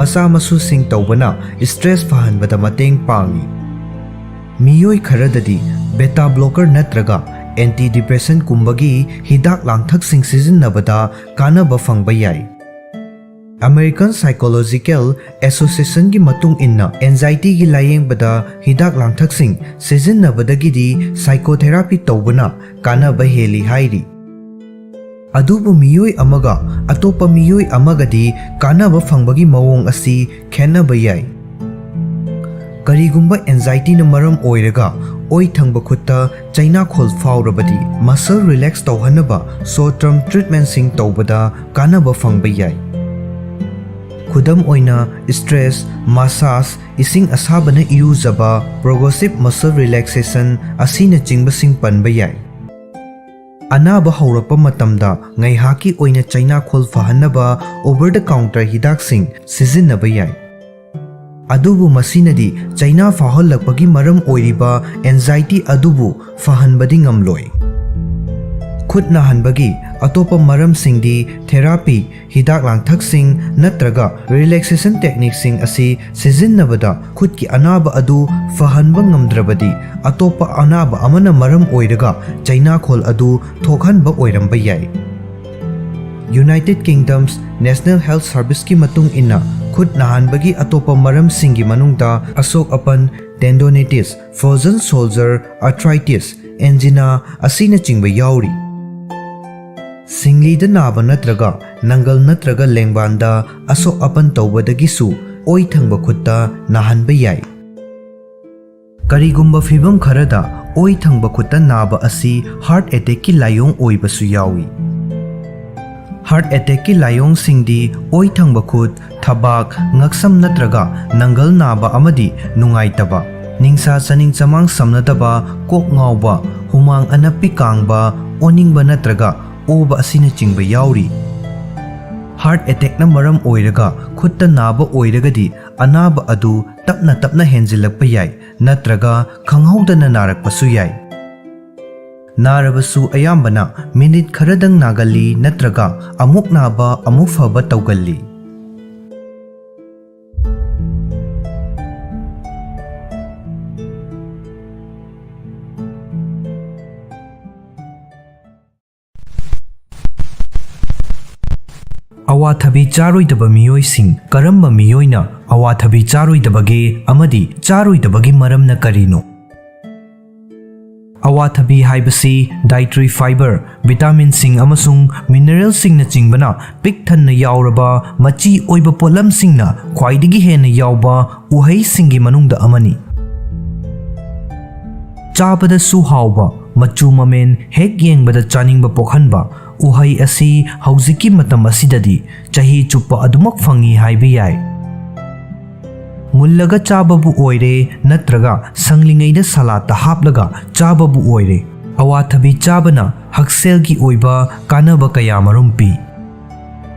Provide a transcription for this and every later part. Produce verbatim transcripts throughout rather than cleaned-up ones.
ꯃꯆꯥ ꯃꯁꯨꯁꯤꯡ ꯇꯧꯕꯅ stress ꯐꯍꯟꯕꯗ ꯃꯇꯦꯡ ꯄꯥꯡꯏ꯫ ꯃꯤꯑꯣꯏ ꯈꯔꯗꯗꯤ beta blocker ꯅꯠꯇ꯭ꯔꯒ antidepressant ꯀꯨꯝꯕꯒꯤ ꯍꯤꯗꯥꯛ ꯂꯥꯡꯊꯛꯁꯤꯡ ꯁꯤꯖꯤꯟꯅꯕꯗ ꯀꯥꯟꯅꯕ ꯐꯪꯕ ꯌꯥꯏ꯫ American Psychological Association ꯒꯤ ꯃꯇꯨꯡ ꯏꯟꯅ, anxiety ꯒꯤ ꯂꯥꯌꯦꯡꯕꯗ ꯍꯤꯗꯥꯛ ꯂꯥꯡꯊꯛꯁꯤꯡ ꯁꯤꯖꯤꯟꯅꯕꯗꯒꯤꯗꯤ psychotherapy ꯇꯧꯕꯅ ꯀꯥꯟꯅꯕ ꯍꯦꯜꯂꯤ ꯍꯥꯏꯔꯤ꯫ ꯑꯗꯨꯕꯨ ꯃꯤꯑꯣꯏ ꯑꯃꯒ ꯑꯇꯣꯞꯄ ꯃꯤꯑꯣꯏ ꯑꯃꯒꯗꯤ ꯀꯥꯟꯅꯕ ꯐꯪꯕꯒꯤ ꯃꯑꯣꯡ ꯑꯁꯤ ꯈꯦꯠꯅꯕ ꯌꯥꯏ꯫ ꯀꯔꯤꯒꯨꯝꯕ anxiety ꯅ ꯃꯔꯝ ꯑꯣꯏꯔꯒ ꯑꯣꯏ ꯊꯪꯕ ꯈꯨꯠꯇ ꯆꯩꯅꯥꯈꯣꯜ ꯐꯥꯎꯔꯕꯗꯤ, muscle relax ꯇꯧꯍꯟꯅꯕ short term treatment ꯁꯤꯡ ꯇꯧꯕꯗ ꯀꯥꯟꯅꯕ ꯐꯪꯕ ꯌꯥꯏ꯫ ꯈꯨꯗꯝ ꯑꯣꯏꯅ, stress massage, ꯏꯁꯤꯡ ꯑꯁꯥꯕꯅ ꯏꯔꯨꯖꯕ, progressive muscle relaxation ꯑꯁꯤꯅꯆꯤꯡꯕꯁꯤꯡ ꯄꯟꯕ ꯌꯥꯏ꯫ ꯑꯅꯥꯕ ꯍꯧꯔꯛꯄ ꯃꯇꯝꯗ ꯉꯥꯏꯍꯥꯛꯀꯤ ꯑꯣꯏꯅ ꯆꯩꯅꯥꯈꯣꯜ ꯐꯍꯟꯅꯕ over the counter ꯍꯤꯗꯥꯛꯁꯤꯡ ꯁꯤꯖꯤꯟꯅꯕ ꯌꯥꯏ꯫ ꯑꯗꯨꯕꯨ ꯃꯁꯤꯅꯗꯤ ꯆꯩꯅꯥ ꯐꯥꯎꯍꯜꯂꯛꯄꯒꯤ ꯃꯔꯝ ꯑꯣꯏꯔꯤꯕ anxiety ꯑꯗꯨꯕꯨ ꯐꯍꯟꯕꯗꯤ ꯉꯝꯂꯣꯏ꯫ ꯈꯨꯠ ꯅꯥꯍꯟꯕꯒꯤ ꯑꯇꯣꯞꯄ ꯃꯔꯝꯁꯤꯡꯗꯤ therapy, ꯍꯤꯗꯥꯛ ꯂꯥꯡꯊꯛꯁꯤꯡ ꯅꯠꯇ꯭ꯔꯒ relaxation technique ꯁꯤꯡ ꯑꯁꯤ ꯁꯤꯖꯤꯟꯅꯕꯗ ꯈꯨꯠꯀꯤ ꯑꯅꯥꯕ ꯑꯗꯨ ꯐꯍꯟꯕ ꯉꯝꯗ꯭ꯔꯕꯗꯤ, ꯑꯇꯣꯞꯄ ꯑꯅꯥꯕ ꯑꯃꯅ ꯃꯔꯝ ꯑꯣꯏꯔꯒ ꯆꯩꯅꯥꯈꯣꯜ ꯑꯗꯨ ꯊꯣꯛꯍꯟꯕ ꯑꯣꯏꯔꯝꯕ ꯌꯥꯏ꯫ United Kingdom's National Health Service ꯀꯤ ꯃꯇꯨꯡ ꯏꯟꯅ, ꯈꯨꯠ ꯅꯥꯍꯟꯕꯒꯤ ꯑꯇꯣꯞꯄ ꯃꯔꯝꯁꯤꯡꯒꯤ ꯃꯅꯨꯡꯗ ꯑꯁꯣꯛ ꯑꯄꯟ, tendonitis, frozen shoulder, arthritis, angina ꯑꯁꯤꯅꯆꯤꯡꯕ ꯌꯥꯎꯔꯤ꯫ ꯁꯤꯡꯂꯤꯗ ꯅꯥꯕ ꯅꯠꯇ꯭ꯔꯒ ꯅꯪꯒꯜ ꯅꯠꯇ꯭ꯔꯒ ꯂꯦꯡꯕꯥꯟꯗ ꯑꯁꯣꯛ ꯑꯄꯟ ꯇꯧꯕꯗꯒꯤꯁꯨ ꯑꯣꯏ ꯊꯪꯕ ꯈꯨꯠꯇ ꯅꯥꯍꯟꯕ ꯌꯥꯏ꯫ ꯀꯔꯤꯒꯨꯝꯕ ꯐꯤꯚꯝ ꯈꯔꯗ ꯑꯣꯏ ꯊꯪꯕ ꯈꯨꯠꯇ ꯅꯥꯕ ꯑꯁꯤ heart attack ꯀꯤ ꯂꯥꯏꯑꯣꯡ ꯑꯣꯏꯕꯁꯨ ꯌꯥꯎꯏ꯫ Heart attack ꯀꯤ ꯂꯥꯏꯑꯣꯡꯁꯤꯡꯗꯤ ꯑꯣꯏ ꯊꯪꯕ ꯈꯨꯠ, ꯊꯕꯥꯛ, ꯉꯛꯁꯝ ꯅꯠꯇ꯭ꯔꯒ ꯅꯪꯒꯜ ꯅꯥꯕ ꯑꯃꯗꯤ ꯅꯨꯡꯉꯥꯏꯇꯕ, ꯅꯤꯡꯁꯥ ꯆꯥꯅꯤꯡ ꯆꯃꯥꯡ ꯁꯝꯅꯗꯕ, ꯀꯣꯛ ꯉꯥꯎꯕ, ꯍꯨꯃꯥꯡ ꯑꯅꯞꯄꯤ ꯀꯥꯡꯕ, ꯑꯣꯅꯤꯡꯕ ꯅꯠꯇ꯭ꯔꯒ ꯑꯣꯕ ꯑꯁꯤꯅꯆꯤꯡꯕ ꯌꯥꯎꯔꯤ꯫ Heart attack ꯅ ꯃꯔꯝ ꯑꯣꯏꯔꯒ ꯈꯨꯠꯇ ꯅꯥꯕ ꯑꯣꯏꯔꯒꯗꯤ, ꯑꯅꯥꯕ ꯑꯗꯨ ꯇꯞꯅ ꯇꯞꯅ ꯍꯦꯟꯖꯤꯜꯂꯛꯄ ꯌꯥꯏ ꯅꯠꯇ꯭ꯔꯒ ꯈꯪꯍꯧꯗꯅ ꯅꯥꯔꯛꯄꯁꯨ ꯌꯥꯏ꯫ ꯅꯥꯔꯕꯁꯨ ꯑꯌꯥꯝꯕꯅ ꯃꯤꯅꯤꯠ ꯈꯔꯗꯪ ꯅꯥꯒꯜꯂꯤ ꯅꯠꯇ꯭ꯔꯒ ꯑꯃꯨꯛ ꯅꯥꯕ ꯑꯃꯨꯛ ꯐꯕ ꯇꯧꯒꯜꯂꯤ꯫ ꯑꯋꯥꯊꯕꯤ ꯆꯥꯔꯣꯏꯗꯕ ꯃꯤꯑꯣꯏꯁꯤꯡ ꯀꯔꯝꯕ ꯃꯤꯑꯣꯏꯅ ꯑꯋꯥꯊꯕꯤ ꯆꯥꯔꯣꯏꯗꯕꯒꯦ ꯑꯃꯗꯤ ꯆꯥꯔꯣꯏꯗꯕꯒꯤ ꯃꯔꯝꯅ ꯀꯔꯤꯅꯣ? ꯑꯋꯥꯊꯕꯤ ꯍꯥꯏꯕꯁꯤ dietary fiber, vitaminꯁꯤꯡ ꯑꯃꯁꯨꯡ mineralꯁꯤꯡꯅꯆꯤꯡꯕꯅ ꯄꯤꯛ ꯊꯟꯅ ꯌꯥꯎꯔꯕ ꯃꯆꯤ ꯑꯣꯏꯕ ꯄꯣꯠꯂꯝꯁꯤꯡꯅ ꯈ꯭ꯋꯥꯏꯗꯒꯤ ꯍꯦꯟꯅ ꯌꯥꯎꯕ ꯎꯍꯩꯁꯤꯡꯒꯤ ꯃꯅꯨꯡꯗ ꯑꯃꯅꯤ꯫ ꯆꯥꯕꯗꯁꯨ ꯍꯥꯎꯕ, ꯃꯆꯨ ꯃꯃꯦꯟ ꯍꯦꯛ ꯌꯦꯡꯕꯗ ꯆꯥꯅꯤꯡꯕ ꯄꯣꯛꯍꯟꯕ ꯎꯍꯩ ꯑꯁꯤ ꯍꯧꯖꯤꯛꯀꯤ ꯃꯇꯝ ꯑꯁꯤꯗꯗꯤ ꯆꯍꯤ ꯆꯨꯞꯄ ꯑꯗꯨꯃꯛ ꯐꯪꯏ ꯍꯥꯏꯕ ꯌꯥꯏ꯫ ꯃꯨꯜꯂꯒ ꯆꯥꯕꯕꯨ ꯑꯣꯏꯔꯦ ꯅꯠꯇ꯭ꯔꯒ ꯁꯪꯂꯤꯉꯩꯗ ꯁꯂꯥꯠꯇ ꯍꯥꯞꯂꯒ ꯆꯥꯕꯕꯨ ꯑꯣꯏꯔꯦ, ꯑꯋꯥꯊꯕꯤ ꯆꯥꯕꯅ ꯍꯛꯁꯦꯜꯒꯤ ꯑꯣꯏꯕ ꯀꯥꯟꯅꯕ ꯀꯌꯥꯃꯔꯨꯝ ꯄꯤ꯫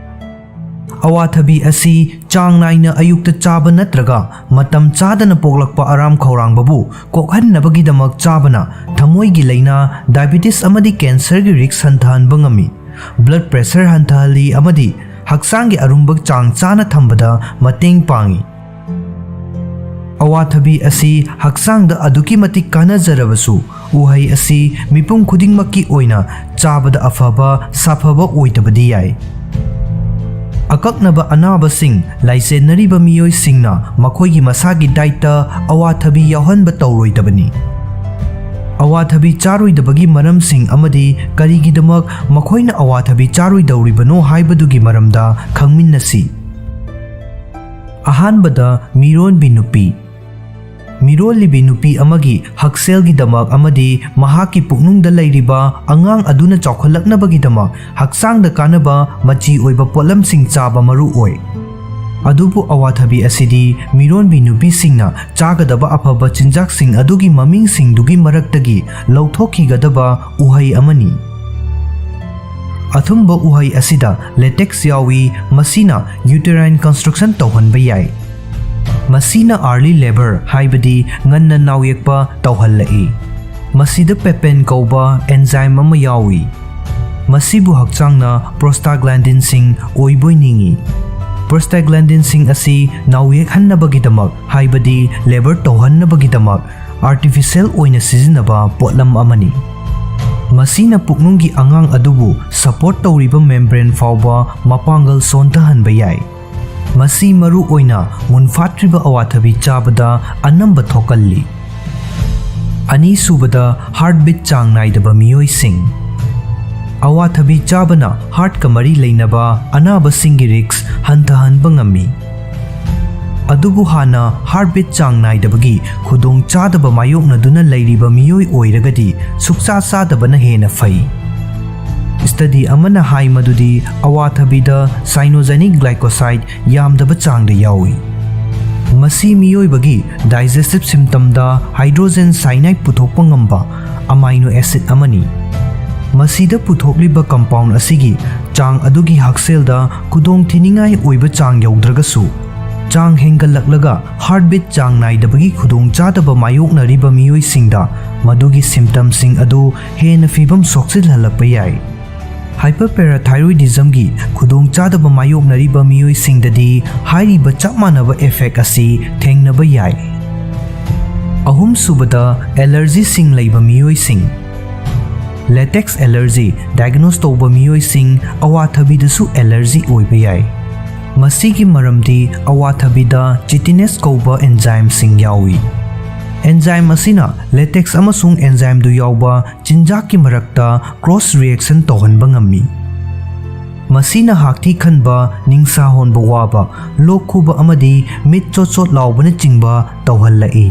ꯑꯋꯥꯊꯕꯤ ꯑꯁꯤ ꯆꯥꯡ ꯅꯥꯏꯅ ꯑꯌꯨꯛꯇ ꯆꯥꯕ ꯅꯠꯇ꯭ꯔꯒ ꯃꯇꯝ ꯆꯥꯗꯅ ꯄꯣꯛꯂꯛꯄ ꯑꯔꯥꯝ ꯈꯧꯔꯥꯡꯕꯕꯨ ꯀꯣꯛꯍꯟꯅꯕꯒꯤꯗꯃꯛ ꯆꯥꯕꯅ ꯊꯃꯣꯏꯒꯤ ꯂꯥꯏꯅꯥ, diabetes ꯑꯃꯗꯤ cancerꯒꯤ risk ꯍꯟꯊꯍꯟꯕ ꯉꯝꯃꯤ, blood pressure ꯍꯟꯊꯍꯜꯂꯤ ꯑꯃꯗꯤ ꯍꯛꯆꯥꯡꯒꯤ ꯑꯔꯨꯝꯕ ꯆꯥꯡ ꯆꯥꯅ ꯊꯝꯕꯗ ꯃꯇꯦꯡ ꯄꯥꯡꯏ꯫ ꯑꯋꯥꯊꯕꯤ ꯑꯁꯤ ꯍꯛꯆꯥꯡꯗ ꯑꯗꯨꯛꯀꯤ ꯃꯇꯤꯛ ꯀꯥꯟꯅꯖꯔꯕꯁꯨ, ꯎꯍꯩ ꯑꯁꯤ ꯃꯤꯄꯨꯝ ꯈꯨꯗꯤꯡꯃꯛꯀꯤ ꯑꯣꯏꯅ ꯆꯥꯕꯗ ꯑꯐꯕ ꯁꯥꯐꯕ ꯑꯣꯏꯗꯕꯗꯤ ꯌꯥꯏ꯫ ꯑꯀꯛꯅꯕ ꯑꯅꯥꯕꯁꯤꯡ ꯂꯥꯏꯆꯦꯟꯅꯔꯤꯕ ꯃꯤꯑꯣꯏꯁꯤꯡꯅ ꯃꯈꯣꯏꯒꯤ ꯃꯁꯥꯒꯤ dietꯇ ꯑꯋꯥꯊꯕꯤ ꯌꯥꯎꯍꯟꯕ ꯇꯧꯔꯣꯏꯗꯕꯅꯤ꯫ ꯑꯋꯥꯊꯕꯤ ꯆꯥꯔꯣꯏꯗꯕꯒꯤ ꯃꯔꯝꯁꯤꯡ ꯑꯃꯗꯤ ꯀꯔꯤꯒꯤꯗꯃꯛ ꯃꯈꯣꯏꯅ ꯑꯋꯥꯊꯕꯤ ꯆꯥꯔꯣꯏꯗꯧꯔꯤꯕꯅꯣ ꯍꯥꯏꯕꯗꯨꯒꯤ ꯃꯔꯝꯗ ꯈꯪꯃꯤꯟꯅꯁꯤ꯫ ꯑꯍꯥꯟꯕꯗ, ꯃꯤꯔꯣꯟꯕꯤ ꯅꯨꯄꯤ꯫ ꯃꯤꯔꯣꯜꯂꯤꯕꯤ ꯅꯨꯄꯤ ꯑꯃꯒꯤ ꯍꯛꯁꯦꯜꯒꯤꯗꯃꯛ ꯑꯃꯗꯤ ꯃꯍꯥꯛꯀꯤ ꯄꯨꯛꯅꯨꯡꯗ ꯂꯩꯔꯤꯕ ꯑꯉꯥꯡ ꯑꯗꯨꯅ ꯆꯥꯎꯈꯠꯂꯛꯅꯕꯒꯤꯗꯃꯛ ꯍꯛꯆꯥꯡꯗ ꯀꯥꯟꯅꯕ ꯃꯆꯤ ꯑꯣꯏꯕ ꯄꯣꯠꯂꯝꯁꯤꯡ ꯆꯥꯕ ꯃꯔꯨ ꯑꯣꯏ꯫ ꯑꯗꯨꯕꯨ ꯑꯋꯥꯊꯕꯤ ꯑꯁꯤꯗꯤ ꯃꯤꯔꯣꯟꯕꯤ ꯅꯨꯄꯤꯁꯤꯡꯅ ꯆꯥꯒꯗꯕ ꯑꯐꯕ ꯆꯤꯟꯖꯥꯛꯁꯤꯡ ꯑꯗꯨꯒꯤ ꯃꯃꯤꯡꯁꯤꯡꯗꯨꯒꯤ ꯃꯔꯛꯇꯒꯤ ꯂꯧꯊꯣꯛꯈꯤꯒꯗꯕ ꯎꯍꯩ ꯑꯃꯅꯤ꯫ ꯑꯊꯨꯝꯕ ꯎꯍꯩ ꯑꯁꯤꯗ latex ꯌꯥꯎꯏ, ꯃꯁꯤꯅ uterine construction ꯇꯧꯍꯟꯕ ꯌꯥꯏ꯫ ꯃꯁꯤꯅ early labour, ꯍꯥꯏꯕꯗꯤ ꯉꯟꯅ ꯅꯥꯎꯌꯦꯛꯄ ꯇꯧꯍꯜꯂꯛꯏ꯫ ꯃꯁꯤꯗ papain ꯀꯧꯕ enzyme ꯑꯃ ꯌꯥꯎꯏ꯫ ꯃꯁꯤꯕꯨ ꯍꯛꯆꯥꯡꯅ prostaglandinꯁꯤꯡ ꯑꯣꯏꯕꯣꯏ ꯅꯤꯡꯏ꯫ Prostaglandinꯁꯤꯡ ꯑꯁꯤ ꯅꯥꯎꯌꯦꯛꯍꯟꯅꯕꯒꯤꯗꯃꯛ, ꯍꯥꯏꯕꯗꯤ labour ꯇꯧꯍꯟꯅꯕꯒꯤꯗꯃꯛ, artificial ꯑꯣꯏꯅ ꯁꯤꯖꯤꯟꯅꯕ ꯄꯣꯠꯂꯝ ꯑꯃꯅꯤ꯫ ꯃꯁꯤꯅ ꯄꯨꯛꯅꯨꯡꯒꯤ ꯑꯉꯥꯡ ꯑꯗꯨꯕꯨ ꯁꯄꯣꯔꯠ ꯇꯧꯔꯤꯕ ꯃꯦꯝꯕ꯭ꯔꯦꯟ ꯐꯥꯎꯕ ꯃꯄꯥꯡꯒꯜ ꯁꯣꯟꯊꯍꯟꯕ ꯌꯥꯏ꯫ ꯃꯁꯤ ꯃꯔꯨ ꯑꯣꯏꯅ ꯃꯨꯟꯐꯥꯠꯇ꯭ꯔꯤꯕ ꯑꯋꯥꯊꯕꯤ ꯆꯥꯕꯗ ꯑꯅꯝꯕ ꯊꯣꯛꯀꯜꯂꯤ꯫ ꯑꯅꯤꯁꯨꯕꯗ, ꯍꯥꯔꯠꯕꯤꯠ ꯆꯥꯡ ꯅꯥꯏꯗꯕ ꯃꯤꯑꯣꯏꯁꯤꯡ꯫ ꯑꯋꯥꯊꯕꯤ ꯆꯥꯕꯅ ꯍꯥꯔꯠꯀ ꯃꯔꯤ ꯂꯩꯅꯕ ꯑꯅꯥꯕꯁꯤꯡꯒꯤ ꯔꯤꯁ꯭ꯛ ꯍꯟꯊꯍꯟꯕ ꯉꯝꯃꯤ꯫ ꯑꯗꯨꯕꯨ ꯍꯥꯟꯅ ꯍꯥꯔꯠꯕꯤꯠ ꯆꯥꯡ ꯅꯥꯏꯗꯕꯒꯤ ꯈꯨꯗꯣꯡꯆꯥꯗꯕ ꯃꯥꯌꯣꯛꯅꯗꯨꯅ ꯂꯩꯔꯤꯕ ꯃꯤꯑꯣꯏ ꯑꯣꯏꯔꯒꯗꯤ ꯁꯨꯛꯆꯥ ꯆꯥꯗꯕꯅ ꯍꯦꯟꯅ ꯐꯩ꯫ ꯁ꯭ꯇꯗꯤ ꯑꯃꯅ ꯍꯥꯏ ꯃꯗꯨꯗꯤ ꯑꯋꯥꯊꯕꯤꯗ ꯁꯥꯏꯅꯣꯖꯦꯅꯤꯛ ꯒ꯭ꯂꯥꯏꯀꯣꯁꯥꯏꯗ ꯌꯥꯝꯗꯕ ꯆꯥꯡꯗ ꯌꯥꯎꯏ꯫ ꯃꯁꯤ ꯃꯤꯑꯣꯏꯕꯒꯤ ꯗꯥꯏꯖꯦꯁꯇꯤꯚ ꯁꯤꯁꯇꯦꯝꯗ ꯍꯥꯏꯗ꯭ꯔꯣꯖꯦꯟ ꯁꯥꯏꯅꯥꯏꯗ ꯄꯨꯊꯣꯛꯄ ꯉꯝꯕ ꯑꯃꯥꯏꯅꯣ ꯑꯦꯁꯤꯗ ꯑꯃꯅꯤ꯫ ꯃꯁꯤꯗ ꯄꯨꯊꯣꯛꯂꯤꯕ ꯀꯝꯄꯥꯎꯟꯗ ꯑꯁꯤꯒꯤ ꯆꯥꯡ ꯑꯗꯨꯒꯤ ꯍꯛꯁꯦꯜꯗ ꯈꯨꯗꯣꯡꯊꯤꯅꯤꯡꯉꯥꯏ ꯑꯣꯏꯕ ꯆꯥꯡ ꯌꯧꯗ꯭ꯔꯒꯁꯨ, ꯆꯥꯡ ꯍꯦꯟꯒꯠꯂꯛꯂꯒ ꯍꯥꯔꯠꯕꯤꯠ ꯆꯥꯡ ꯅꯥꯏꯗꯕꯒꯤ ꯈꯨꯗꯣꯡꯆꯥꯗꯕ ꯃꯥꯌꯣꯛꯅꯔꯤꯕ ꯃꯤꯑꯣꯏꯁꯤꯡꯗ ꯃꯗꯨꯒꯤ ꯁꯤꯝꯇꯝꯁꯤꯡ ꯑꯗꯨ ꯍꯦꯟꯅ ꯐꯤꯚꯝ ꯁꯣꯛꯆꯤꯜꯍꯜꯂꯛꯄ ꯌꯥꯏ꯫ ꯍꯥꯏꯄꯔꯄꯦꯔꯥꯊꯥꯏꯔꯣꯏꯗꯤꯖꯝꯒꯤ ꯈꯨꯗꯣꯡꯆꯥꯗꯕ ꯃꯥꯌꯣꯛꯅꯔꯤꯕ ꯃꯤꯑꯣꯏꯁꯤꯡꯗꯗꯤ ꯍꯥꯏꯔꯤꯕ ꯆꯞ ꯃꯥꯟꯅꯕ ꯏꯐꯦꯛ ꯑꯁꯤ ꯊꯦꯡꯅꯕ ꯌꯥꯏ꯫ ꯑꯍꯨꯝꯁꯨꯕꯗ, ꯑꯦꯂꯔꯖꯤꯁꯤꯡ ꯂꯩꯕ ꯃꯤꯑꯣꯏꯁꯤꯡ꯫ ꯂꯦꯇꯦꯛꯁ ꯑꯦꯂꯔꯖꯤ ꯗꯥꯏꯒꯅꯣꯁ ꯇꯧꯕ ꯃꯤꯑꯣꯏꯁꯤꯡ ꯑꯋꯥꯊꯕꯤꯗꯁꯨ ꯑꯦꯂꯔꯖꯤ ꯑꯣꯏꯕ ꯌꯥꯏ꯫ ꯃꯁꯤꯒꯤ ꯃꯔꯝꯗꯤ ꯑꯋꯥꯊꯕꯤꯗ ꯆꯤꯇꯤꯅꯦꯁ ꯀꯧꯕ ꯑꯦꯟꯖꯥꯏꯝꯁꯤꯡ ꯌꯥꯎꯏ꯫ ꯑꯦꯟꯖꯥꯏꯝ ꯑꯁꯤꯅ ꯂꯦꯇꯦꯛꯁ ꯑꯃꯁꯨꯡ ꯑꯦꯟꯖꯥꯏꯝꯗꯨ ꯌꯥꯎꯕ ꯆꯤꯟꯖꯥꯛꯀꯤ ꯃꯔꯛꯇ ꯀ꯭ꯔꯣꯁ ꯔꯤꯑꯦꯛꯁꯟ ꯇꯧꯍꯟꯕ ꯉꯝꯃꯤ꯫ ꯃꯁꯤꯅ ꯍꯥꯛꯊꯤ ꯈꯟꯕ, ꯅꯤꯡꯁꯥ ꯍꯣꯟꯕ ꯋꯥꯕ, ꯂꯣꯛ ꯈꯨꯕ ꯑꯃꯗꯤ ꯃꯤꯠ ꯆꯣꯠ ꯆꯣꯠ ꯂꯥꯎꯕꯅꯆꯤꯡꯕ ꯇꯧꯍꯜꯂꯛꯏ꯫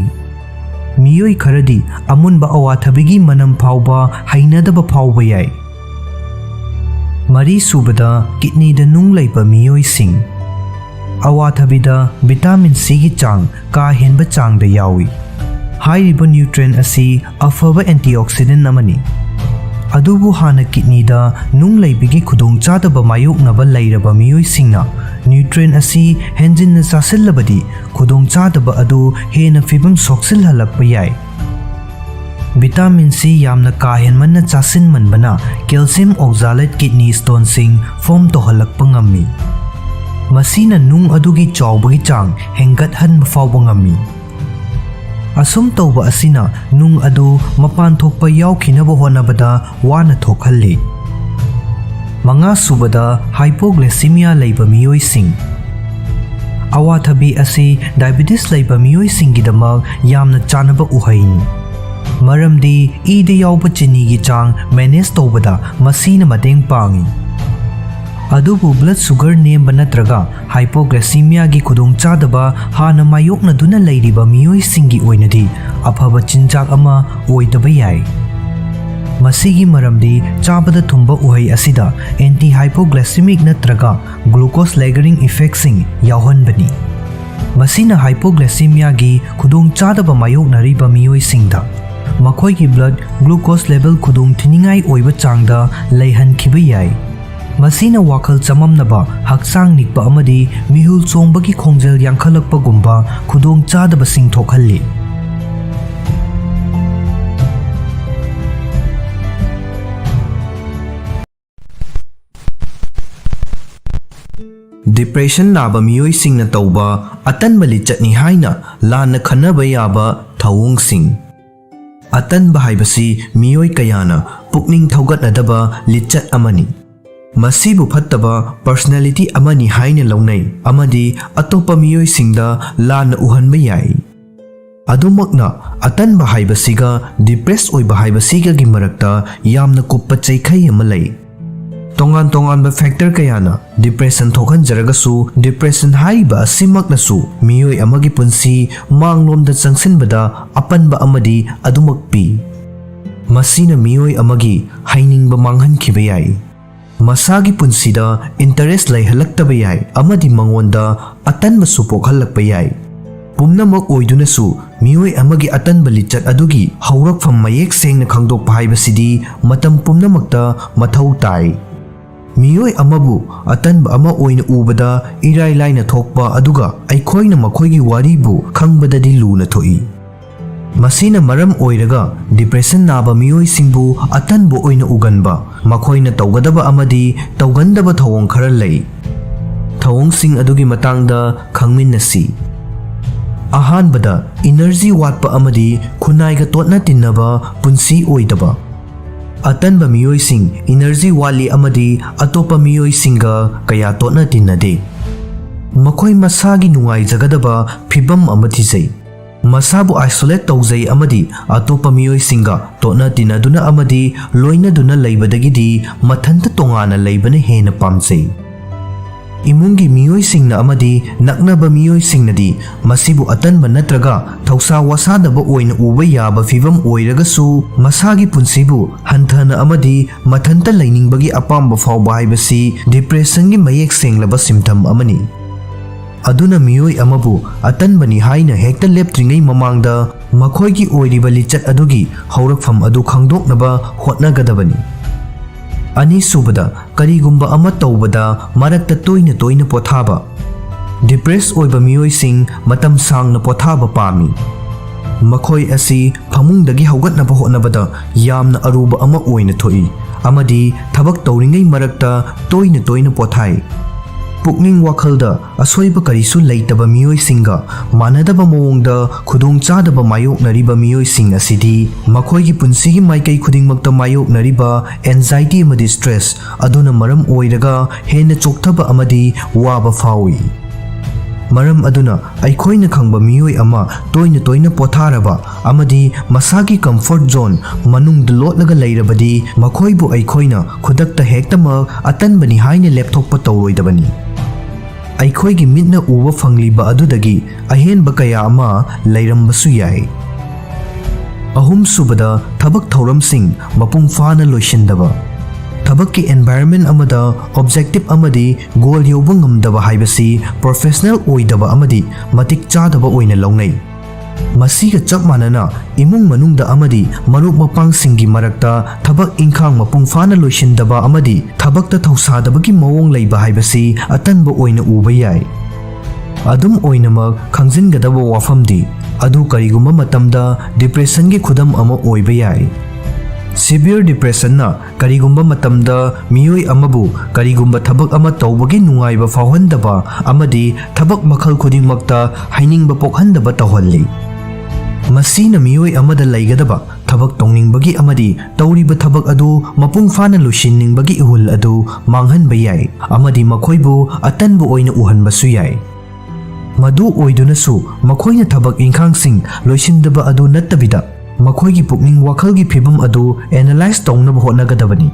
ꯃꯤꯑꯣꯏ ꯈꯔꯗꯤ ꯑꯃꯨꯟꯕ ꯑꯋꯥꯊꯕꯤꯒꯤ ꯃꯅꯝ ꯐꯥꯎꯕ ꯍꯩꯅꯗꯕ ꯐꯥꯎꯕ ꯌꯥꯏ꯫ ꯃꯔꯤꯁꯨꯕꯗ, ꯀꯤꯗꯅꯤꯗ ꯅꯨꯡ ꯂꯩꯕ ꯃꯤꯑꯣꯏꯁꯤꯡ꯫ ꯑꯋꯥꯊꯕꯤꯗ ꯚꯤꯇꯥꯃꯤꯟ ꯁꯤꯒꯤ ꯆꯥꯡ ꯀꯥ ꯍꯦꯟꯕ ꯆꯥꯡꯗ ꯌꯥꯎꯏ꯫ ꯍꯥꯏꯔꯤꯕ ꯅ꯭ꯌꯨꯇ꯭ꯔꯦꯟ ꯑꯁꯤ ꯑꯐꯕ ꯑꯦꯟꯇꯤꯑꯣꯛꯁꯤꯗꯦꯟ ꯑꯃꯅꯤ꯫ ꯑꯗꯨꯕꯨ ꯍꯥꯟꯅ ꯀꯤꯗꯅꯤꯗ ꯅꯨꯡ ꯂꯩꯕꯒꯤ ꯈꯨꯗꯣꯡꯆꯥꯗꯕ ꯃꯥꯌꯣꯛꯅꯕ ꯂꯩꯔꯕ ꯃꯤꯑꯣꯏꯁꯤꯡꯅ ꯅ꯭ꯌꯨꯇ꯭ꯔꯦꯟ ꯑꯁꯤ ꯍꯦꯟꯖꯤꯟꯅ ꯆꯥꯁꯤꯜꯂꯕꯗꯤ ꯈꯨꯗꯣꯡꯆꯥꯗꯕ ꯑꯗꯨ ꯍꯦꯟꯅ ꯐꯤꯚꯝ ꯁꯣꯛꯆꯤꯜꯍꯜꯂꯛꯄ ꯌꯥꯏ꯫ ꯚꯤꯇꯥꯃꯤꯟ ꯁꯤ ꯌꯥꯝꯅ ꯀꯥ ꯍꯦꯟꯃꯟꯅ ꯆꯥꯁꯤꯟꯃꯟꯕꯅ ꯀꯦꯜꯁꯤꯌꯝ ꯑꯣꯛꯖꯥꯂꯦꯠ ꯀꯤꯗꯅꯤ ꯁ꯭ꯇꯣꯟꯁꯤꯡ ꯐꯣꯔꯝ ꯇꯧꯍꯜꯂꯛꯄ ꯉꯝꯃꯤ꯫ ꯃꯁꯤꯅ ꯅꯨꯡ ꯑꯗꯨꯒꯤ ꯆꯥꯎꯕꯒꯤ ꯆꯥꯡ ꯍꯦꯟꯒꯠꯍꯟꯕ ꯐꯥꯎꯕ ꯉꯝꯃꯤ꯫ ꯑꯁꯨꯝ ꯇꯧꯕ ꯑꯁꯤꯅ ꯅꯨꯡ ꯑꯗꯨ ꯃꯄꯥꯟ ꯊꯣꯛꯄ ꯌꯥꯎꯈꯤꯅꯕ ꯍꯣꯠꯅꯕꯗ ꯋꯥꯅ ꯊꯣꯛꯍꯜꯂꯤ꯫ ꯃꯉꯥꯁꯨꯕꯗ, hypoglycemia ꯂꯩꯕ ꯃꯤꯑꯣꯏꯁꯤꯡ꯫ ꯑꯋꯥꯊꯕꯤ ꯑꯁꯤ diabetes ꯂꯩꯕ ꯃꯤꯑꯣꯏꯁꯤꯡꯒꯤꯗꯃꯛ ꯌꯥꯝꯅ ꯆꯥꯅꯕ ꯎꯍꯩꯅꯤ, ꯃꯔꯝꯗꯤ ꯏꯗ ꯌꯥꯎꯕ ꯆꯤꯅꯤꯒꯤ ꯆꯥꯡ manage ꯇꯧꯕꯗ ꯃꯁꯤꯅ ꯃꯇꯦꯡ ꯄꯥꯡꯏ꯫ ꯑꯗꯨꯕꯨ blood sugar ꯅꯦꯝꯕ ꯅꯠꯇ꯭ꯔꯒ hypoglycemia ꯒꯤ ꯈꯨꯗꯣꯡꯆꯥꯗꯕ ꯍꯥꯟꯅ ꯃꯥꯌꯣꯛꯅꯗꯨꯅ ꯂꯩꯔꯤꯕ ꯃꯤꯑꯣꯏꯁꯤꯡꯒꯤ ꯑꯣꯏꯅꯗꯤ ꯑꯐꯕ ꯆꯤꯟꯖꯥꯛ ꯑꯃ ꯑꯣꯏꯗꯕ ꯌꯥꯏ꯫ ꯃꯁꯤꯒꯤ ꯃꯔꯝꯗꯤ ꯆꯥꯕꯗ ꯊꯨꯝꯕ ꯎꯍꯩ ꯑꯁꯤꯗ anti hypoglycemic ꯅꯠꯇ꯭ꯔꯒ glucose lowering effect ꯁꯤꯡ ꯌꯥꯎꯍꯟꯕꯅꯤ꯫ ꯃꯁꯤꯅ hypoglycemia ꯒꯤ ꯈꯨꯗꯣꯡꯆꯥꯗꯕ ꯃꯥꯌꯣꯛꯅꯔꯤꯕ ꯃꯤꯑꯣꯏꯁꯤꯡꯗ ꯃꯈꯣꯏꯒꯤ blood glucose level ꯈꯨꯗꯣꯡ ꯊꯤꯅꯤꯡꯉꯥꯏ ꯑꯣꯏꯕ ꯆꯥꯡꯗ ꯂꯩꯍꯟꯈꯤꯕ ꯌꯥꯏ꯫ ꯃꯁꯤꯅ ꯋꯥꯈꯜ ꯆꯃꯝꯅꯕ, ꯍꯛꯆꯥꯡ ꯅꯤꯛꯄ ꯑꯃꯗꯤ ꯃꯤꯍꯨꯜ ꯆꯣꯡꯕꯒꯤ ꯈꯣꯡꯖꯦꯜ ꯌꯥꯡꯈꯠꯂꯛꯄꯒꯨꯝꯕ ꯈꯨꯗꯣꯡꯆꯥꯗꯕꯁꯤꯡ ꯊꯣꯛꯍꯜꯂꯤ꯫ Depression ꯅꯥꯕ ꯃꯤꯑꯣꯏꯁꯤꯡꯅ ꯇꯧꯕ ꯑꯇꯟꯕ ꯂꯤꯆꯠꯅꯤ ꯍꯥꯏꯅ ꯂꯥꯟꯅ ꯈꯟꯅꯕ ꯌꯥꯕ ꯊꯧꯑꯣꯡꯁꯤꯡ꯫ ꯑꯇꯟꯕ ꯍꯥꯏꯕꯁꯤ ꯃꯤꯑꯣꯏ ꯀꯌꯥꯅ ꯄꯨꯛꯅꯤꯡ ꯊꯧꯒꯠꯅꯗꯕ ꯂꯤꯆꯠ ꯑꯃꯅꯤ꯫ ꯃꯁꯤꯕꯨ ꯐꯠꯇꯕ personality ꯑꯃꯅꯤ ꯍꯥꯏꯅ ꯂꯧꯅꯩ ꯑꯃꯗꯤ ꯑꯇꯣꯞꯄ ꯃꯤꯑꯣꯏꯁꯤꯡꯗ ꯂꯥꯟꯅ ꯎꯍꯟꯕ ꯌꯥꯏ꯫ ꯑꯗꯨꯃꯛꯅ, ꯑꯇꯟꯕ ꯍꯥꯏꯕꯁꯤꯒ depress ꯑꯣꯏꯕ ꯍꯥꯏꯕꯁꯤꯒꯒꯤ ꯃꯔꯛꯇ ꯌꯥꯝꯅ ꯀꯨꯞꯄ ꯆꯩꯈꯩ ꯑꯃ ꯂꯩ꯫ ꯇꯣꯉꯥꯟ ꯇꯣꯉꯥꯟꯕ factor ꯀꯌꯥꯅ depression ꯊꯣꯛꯍꯟꯖꯔꯒꯁꯨ, depression ꯍꯥꯏꯔꯤꯕ ꯑꯁꯤꯃꯛꯅꯁꯨ ꯃꯤꯑꯣꯏ ꯑꯃꯒꯤ ꯄꯨꯟꯁꯤ ꯃꯥꯡꯂꯣꯝꯗ ꯆꯪꯁꯤꯟꯕꯗ ꯑꯄꯟꯕ ꯑꯃꯗꯤ ꯑꯗꯨꯃꯛ ꯄꯤ꯫ ꯃꯁꯤꯅ ꯃꯤꯑꯣꯏ ꯑꯃꯒꯤ ꯍꯩꯅꯤꯡꯕ ꯃꯥꯡꯍꯟꯈꯤꯕ ꯌꯥꯏ, ꯃꯁꯥꯒꯤ ꯄꯨꯟꯁꯤꯗ interest ꯂꯩꯍꯜꯂꯛꯇꯕ ꯌꯥꯏ ꯑꯃꯗꯤ ꯃꯉꯣꯟꯗ ꯑꯇꯟꯕꯁꯨ ꯄꯣꯛꯍꯜꯂꯛꯄ ꯌꯥꯏ꯫ ꯄꯨꯝꯅꯃꯛ ꯑꯣꯏꯗꯨꯅꯁꯨ, ꯃꯤꯑꯣꯏ ꯑꯃꯒꯤ ꯑꯇꯟꯕ ꯂꯤꯆꯠ ꯑꯗꯨꯒꯤ ꯍꯧꯔꯛꯐꯝ ꯃꯌꯦꯛ ꯁꯦꯡꯅ ꯈꯪꯗꯣꯛꯄ ꯍꯥꯏꯕꯁꯤꯗꯤ ꯃꯇꯝ ꯄꯨꯝꯅꯃꯛꯇ ꯃꯊꯧ ꯇꯥꯏ꯫ ꯃꯤꯑꯣꯏ ꯑꯃꯕꯨ ꯑꯇꯟꯕ ꯑꯃ ꯑꯣꯏꯅ ꯎꯕꯗ ꯏꯔꯥꯏ ꯂꯥꯏꯅ ꯊꯣꯛꯄ ꯑꯗꯨꯒ ꯑꯩꯈꯣꯏꯅ ꯃꯈꯣꯏꯒꯤ ꯋꯥꯔꯤꯕꯨ ꯈꯪꯕꯗꯗꯤ ꯂꯨꯅ ꯊꯣꯛꯏ꯫ ꯃꯁꯤꯅ ꯃꯔꯝ ꯑꯣꯏꯔꯒ depression ꯅꯥꯕ ꯃꯤꯑꯣꯏꯁꯤꯡꯕꯨ ꯑꯇꯟꯕ ꯑꯣꯏꯅ ꯎꯒꯟꯕ, ꯃꯈꯣꯏꯅ ꯇꯧꯒꯗꯕ ꯑꯃꯗꯤ ꯇꯧꯒꯟꯗꯕ ꯊꯧꯑꯣꯡ ꯈꯔ ꯂꯩ꯫ ꯊꯧꯑꯣꯡꯁꯤꯡ ꯑꯗꯨꯒꯤ ꯃꯇꯥꯡꯗ ꯈꯪꯃꯤꯟꯅꯁꯤ꯫ ꯑꯍꯥꯟꯕꯗ, ꯏꯅꯔꯖꯤ ꯋꯥꯠꯄ ꯑꯃꯗꯤ ꯈꯨꯟꯅꯥꯏꯒ ꯇꯣꯠꯅ ꯇꯤꯟꯅꯕ ꯄꯨꯟꯁꯤ ꯑꯣꯏꯗꯕ꯫ ꯑꯇꯟꯕ ꯃꯤꯑꯣꯏꯁꯤꯡ ꯏꯅꯔꯖꯤ ꯋꯥꯠꯂꯤ ꯑꯃꯗꯤ ꯑꯇꯣꯞꯄ ꯃꯤꯑꯣꯏꯁꯤꯡꯒ ꯀꯌꯥ ꯇꯣꯠꯅ ꯇꯤꯟꯅꯗꯦ꯫ ꯃꯈꯣꯏ ꯃꯁꯥꯒꯤ ꯅꯨꯡꯉꯥꯏꯖꯒꯗꯕ ꯐꯤꯚꯝ ꯑꯃ ꯊꯤꯖꯩ꯫ ꯃꯁꯥꯕꯨ isolate ꯇꯧꯖꯩ ꯑꯃꯗꯤ ꯑꯇꯣꯞꯄ ꯃꯤꯑꯣꯏꯁꯤꯡꯒ ꯇꯣꯠꯅ ꯇꯤꯟꯅꯗꯨꯅ ꯑꯃꯗꯤ ꯂꯣꯏꯅꯗꯨꯅ ꯂꯩꯕꯗꯒꯤꯗꯤ ꯃꯊꯟꯇ ꯇꯣꯉꯥꯟꯅ ꯂꯩꯕꯅ ꯍꯦꯟꯅ ꯄꯥꯝꯖꯩ꯫ ꯏꯃꯨꯡꯒꯤ ꯃꯤꯑꯣꯏꯁꯤꯡꯅ ꯑꯃꯗꯤ ꯅꯛꯅꯕ ꯃꯤꯑꯣꯏꯁꯤꯡꯅꯗꯤ ꯃꯁꯤꯕꯨ ꯑꯇꯟꯕ ꯅꯠꯇ꯭ꯔꯒ ꯊꯧꯁꯥ ꯋꯥꯁꯥꯗꯕ ꯑꯣꯏꯅ ꯎꯕ ꯌꯥꯕ ꯐꯤꯚꯝ ꯑꯣꯏꯔꯒꯁꯨ, ꯃꯁꯥꯒꯤ ꯄꯨꯟꯁꯤꯕꯨ ꯍꯟꯊꯅ ꯑꯃꯗꯤ ꯃꯊꯟꯇ ꯂꯩꯅꯤꯡꯕꯒꯤ ꯑꯄꯥꯝꯕ ꯐꯥꯎꯕ ꯍꯥꯏꯕꯁꯤ depressionꯒꯤ ꯃꯌꯦꯛ ꯁꯦꯡꯂꯕ symptom ꯑꯃꯅꯤ꯫ ꯑꯗꯨꯅ ꯃꯤꯑꯣꯏ ꯑꯃꯕꯨ ꯑꯇꯟꯕꯅꯤ ꯍꯥꯏꯅ ꯍꯦꯛꯇ ꯂꯦꯞꯇ꯭ꯔꯤꯉꯩ ꯃꯃꯥꯡꯗ ꯃꯈꯣꯏꯒꯤ ꯑꯣꯏꯔꯤꯕ ꯂꯤꯆꯠ ꯑꯗꯨꯒꯤ ꯍꯧꯔꯛꯐꯝ ꯑꯗꯨ ꯈꯪꯗꯣꯛꯅꯕ ꯍꯣꯠꯅꯒꯗꯕꯅꯤ꯫ ꯑꯅꯤꯁꯨꯕꯗ, ꯀꯔꯤꯒꯨꯝꯕ ꯑꯃ ꯇꯧꯕꯗ ꯃꯔꯛꯇ ꯇꯣꯏꯅ ꯇꯣꯏꯅ ꯄꯣꯊꯥꯕ꯫ Depress ꯑꯣꯏꯕ ꯃꯤꯑꯣꯏꯁꯤꯡ ꯃꯇꯝ ꯁꯥꯡꯅ ꯄꯣꯊꯥꯕ ꯄꯥꯝꯃꯤ꯫ ꯃꯈꯣꯏ ꯑꯁꯤ ꯐꯃꯨꯡꯗꯒꯤ ꯍꯧꯒꯠꯅꯕ ꯍꯣꯠꯅꯕꯗ ꯌꯥꯝꯅ ꯑꯔꯨꯕ ꯑꯃ ꯑꯣꯏꯅ ꯊꯣꯛꯏ ꯑꯃꯗꯤ ꯊꯕꯛ ꯇꯧꯔꯤꯉꯩ ꯃꯔꯛꯇ ꯇꯣꯏꯅ ꯇꯣꯏꯅ ꯄꯣꯊꯥꯏ꯫ ꯄꯨꯛꯅꯤꯡ ꯋꯥꯈꯜꯗ ꯑꯁꯣꯏꯕ ꯀꯔꯤꯁꯨ ꯂꯩꯇꯕ ꯃꯤꯑꯣꯏꯁꯤꯡꯒ ꯃꯥꯟꯅꯗꯕ ꯃꯑꯣꯡꯗ ꯈꯨꯗꯣꯡꯆꯥꯗꯕ ꯃꯥꯌꯣꯛꯅꯔꯤꯕ ꯃꯤꯑꯣꯏꯁꯤꯡ ꯑꯁꯤꯗꯤ ꯃꯈꯣꯏꯒꯤ ꯄꯨꯟꯁꯤꯒꯤ ꯃꯥꯏꯀꯩ ꯈꯨꯗꯤꯡꯃꯛꯇ ꯃꯥꯌꯣꯛꯅꯔꯤꯕ anxiety ꯑꯃꯗꯤ stress ꯑꯗꯨꯅ ꯃꯔꯝ ꯑꯣꯏꯔꯒ ꯍꯦꯟꯅ ꯆꯣꯛꯊꯕ ꯑꯃꯗꯤ ꯋꯥꯕ ꯐꯥꯎꯏ꯫ ꯃꯔꯝ ꯑꯗꯨꯅ ꯑꯩꯈꯣꯏꯅ ꯈꯪꯕ ꯃꯤꯑꯣꯏ ꯑꯃ ꯇꯣꯏꯅ ꯇꯣꯏꯅ ꯄꯣꯊꯥꯔꯕ ꯑꯃꯗꯤ ꯃꯁꯥꯒꯤ comfort zone ꯃꯅꯨꯡꯗ ꯂꯣꯠꯂꯒ ꯂꯩꯔꯕꯗꯤ ꯃꯈꯣꯏꯕꯨ ꯑꯩꯈꯣꯏꯅ ꯈꯨꯗꯛꯇ ꯍꯦꯛꯇꯃꯛ ꯑꯇꯟꯕꯅꯤ ꯍꯥꯏꯅ ꯂꯦꯞꯊꯣꯛꯄ ꯇꯧꯔꯣꯏꯗꯕꯅꯤ꯫ ꯑꯩꯈꯣꯏꯒꯤ ꯃꯤꯠꯅ ꯎꯕ ꯐꯪꯂꯤꯕ ꯑꯗꯨꯗꯒꯤ ꯑꯍꯦꯟꯕ ꯀꯌꯥ ꯑꯃ ꯂꯩꯔꯝꯕꯁꯨ ꯌꯥꯏ꯫ ꯑꯍꯨꯝꯁꯨꯕꯗ, ꯊꯕꯛ ꯊꯧꯔꯝꯁꯤꯡ ꯃꯄꯨꯡ ꯐꯥꯅ ꯂꯣꯏꯁꯤꯟꯗꯕ꯫ ꯊꯕꯛꯀꯤ environment ꯑꯃꯗ objective ꯑꯃꯗꯤ goal ꯌꯧꯕ ꯉꯝꯗꯕ ꯍꯥꯏꯕꯁꯤ professional ꯑꯣꯏꯗꯕ ꯑꯃꯗꯤ ꯃꯇꯤꯛ ꯆꯥꯗꯕ ꯑꯣꯏꯅ ꯂꯧꯅꯩ꯫ ꯃꯁꯤꯒ ꯆꯞ ꯃꯥꯟꯅꯅ, ꯏꯃꯨꯡ ꯃꯅꯨꯡꯗ ꯑꯃꯗꯤ ꯃꯔꯨꯞ ꯃꯄꯥꯡꯁꯤꯡꯒꯤ ꯃꯔꯛꯇ ꯊꯕꯛ ꯏꯪꯈꯥꯡ ꯃꯄꯨꯡ ꯐꯥꯅ ꯂꯣꯏꯁꯤꯟꯗꯕ ꯑꯃꯗꯤ ꯊꯕꯛꯇ ꯊꯧꯁꯥꯗꯕꯒꯤ ꯃꯑꯣꯡ ꯂꯩꯕ ꯍꯥꯏꯕꯁꯤ ꯑꯇꯟꯕ ꯑꯣꯏꯅ ꯎꯕ ꯌꯥꯏ꯫ ꯑꯗꯨꯝ ꯑꯣꯏꯅꯃꯛ, ꯈꯪꯖꯤꯟꯒꯗꯕ ꯋꯥꯐꯝꯗꯤ, ꯑꯗꯨ ꯀꯔꯤꯒꯨꯝꯕ ꯃꯇꯝꯗ depressionꯒꯤ ꯈꯨꯗꯝ ꯑꯃ ꯑꯣꯏꯕ ꯌꯥꯏ꯫ Severe depressionꯅ ꯀꯔꯤꯒꯨꯝꯕ ꯃꯇꯝꯗ ꯃꯤꯑꯣꯏ ꯑꯃꯕꯨ ꯀꯔꯤꯒꯨꯝꯕ ꯊꯕꯛ ꯑꯃ ꯇꯧꯕꯒꯤ ꯅꯨꯡꯉꯥꯏꯕ ꯐꯥꯎꯍꯟꯗꯕ ꯑꯃꯗꯤ ꯊꯕꯛ ꯃꯈꯜ ꯈꯨꯗꯤꯡꯃꯛꯇ ꯍꯩꯅꯤꯡꯕ ꯄꯣꯛꯍꯟꯗꯕ ꯇꯧꯍꯜꯂꯤ꯫ ꯃꯁꯤꯅ ꯃꯤꯑꯣꯏ ꯑꯃꯗ ꯂꯩꯒꯗꯕ ꯊꯕꯛ ꯇꯧꯅꯤꯡꯕꯒꯤ ꯑꯃꯗꯤ ꯇꯧꯔꯤꯕ ꯊꯕꯛ ꯑꯗꯨ ꯃꯄꯨꯡ ꯐꯥꯅ ꯂꯣꯏꯁꯤꯟꯅꯤꯡꯕꯒꯤ ꯏꯍꯨꯜ ꯑꯗꯨ ꯃꯥꯡꯍꯟꯕ ꯌꯥꯏ ꯑꯃꯗꯤ ꯃꯈꯣꯏꯕꯨ ꯑꯇꯟꯕ ꯑꯣꯏꯅ ꯎꯍꯟꯕꯁꯨ ꯌꯥꯏ꯫ ꯃꯗꯨ ꯑꯣꯏꯗꯨꯅꯁꯨ, ꯃꯈꯣꯏꯅ ꯊꯕꯛ ꯏꯪꯈꯥꯡꯁꯤꯡ ꯂꯣꯏꯁꯤꯟꯗꯕ ꯑꯗꯨ ꯅꯠꯇꯕꯤꯗ, ꯃꯈꯣꯏꯒꯤ ꯄꯨꯛꯅꯤꯡ ꯋꯥꯈꯜꯒꯤ ꯐꯤꯚꯝ ꯑꯗꯨ ꯑꯦꯅꯥꯂꯥꯏꯖ ꯇꯧꯅꯕ ꯍꯣꯠꯅꯒꯗꯕꯅꯤ꯫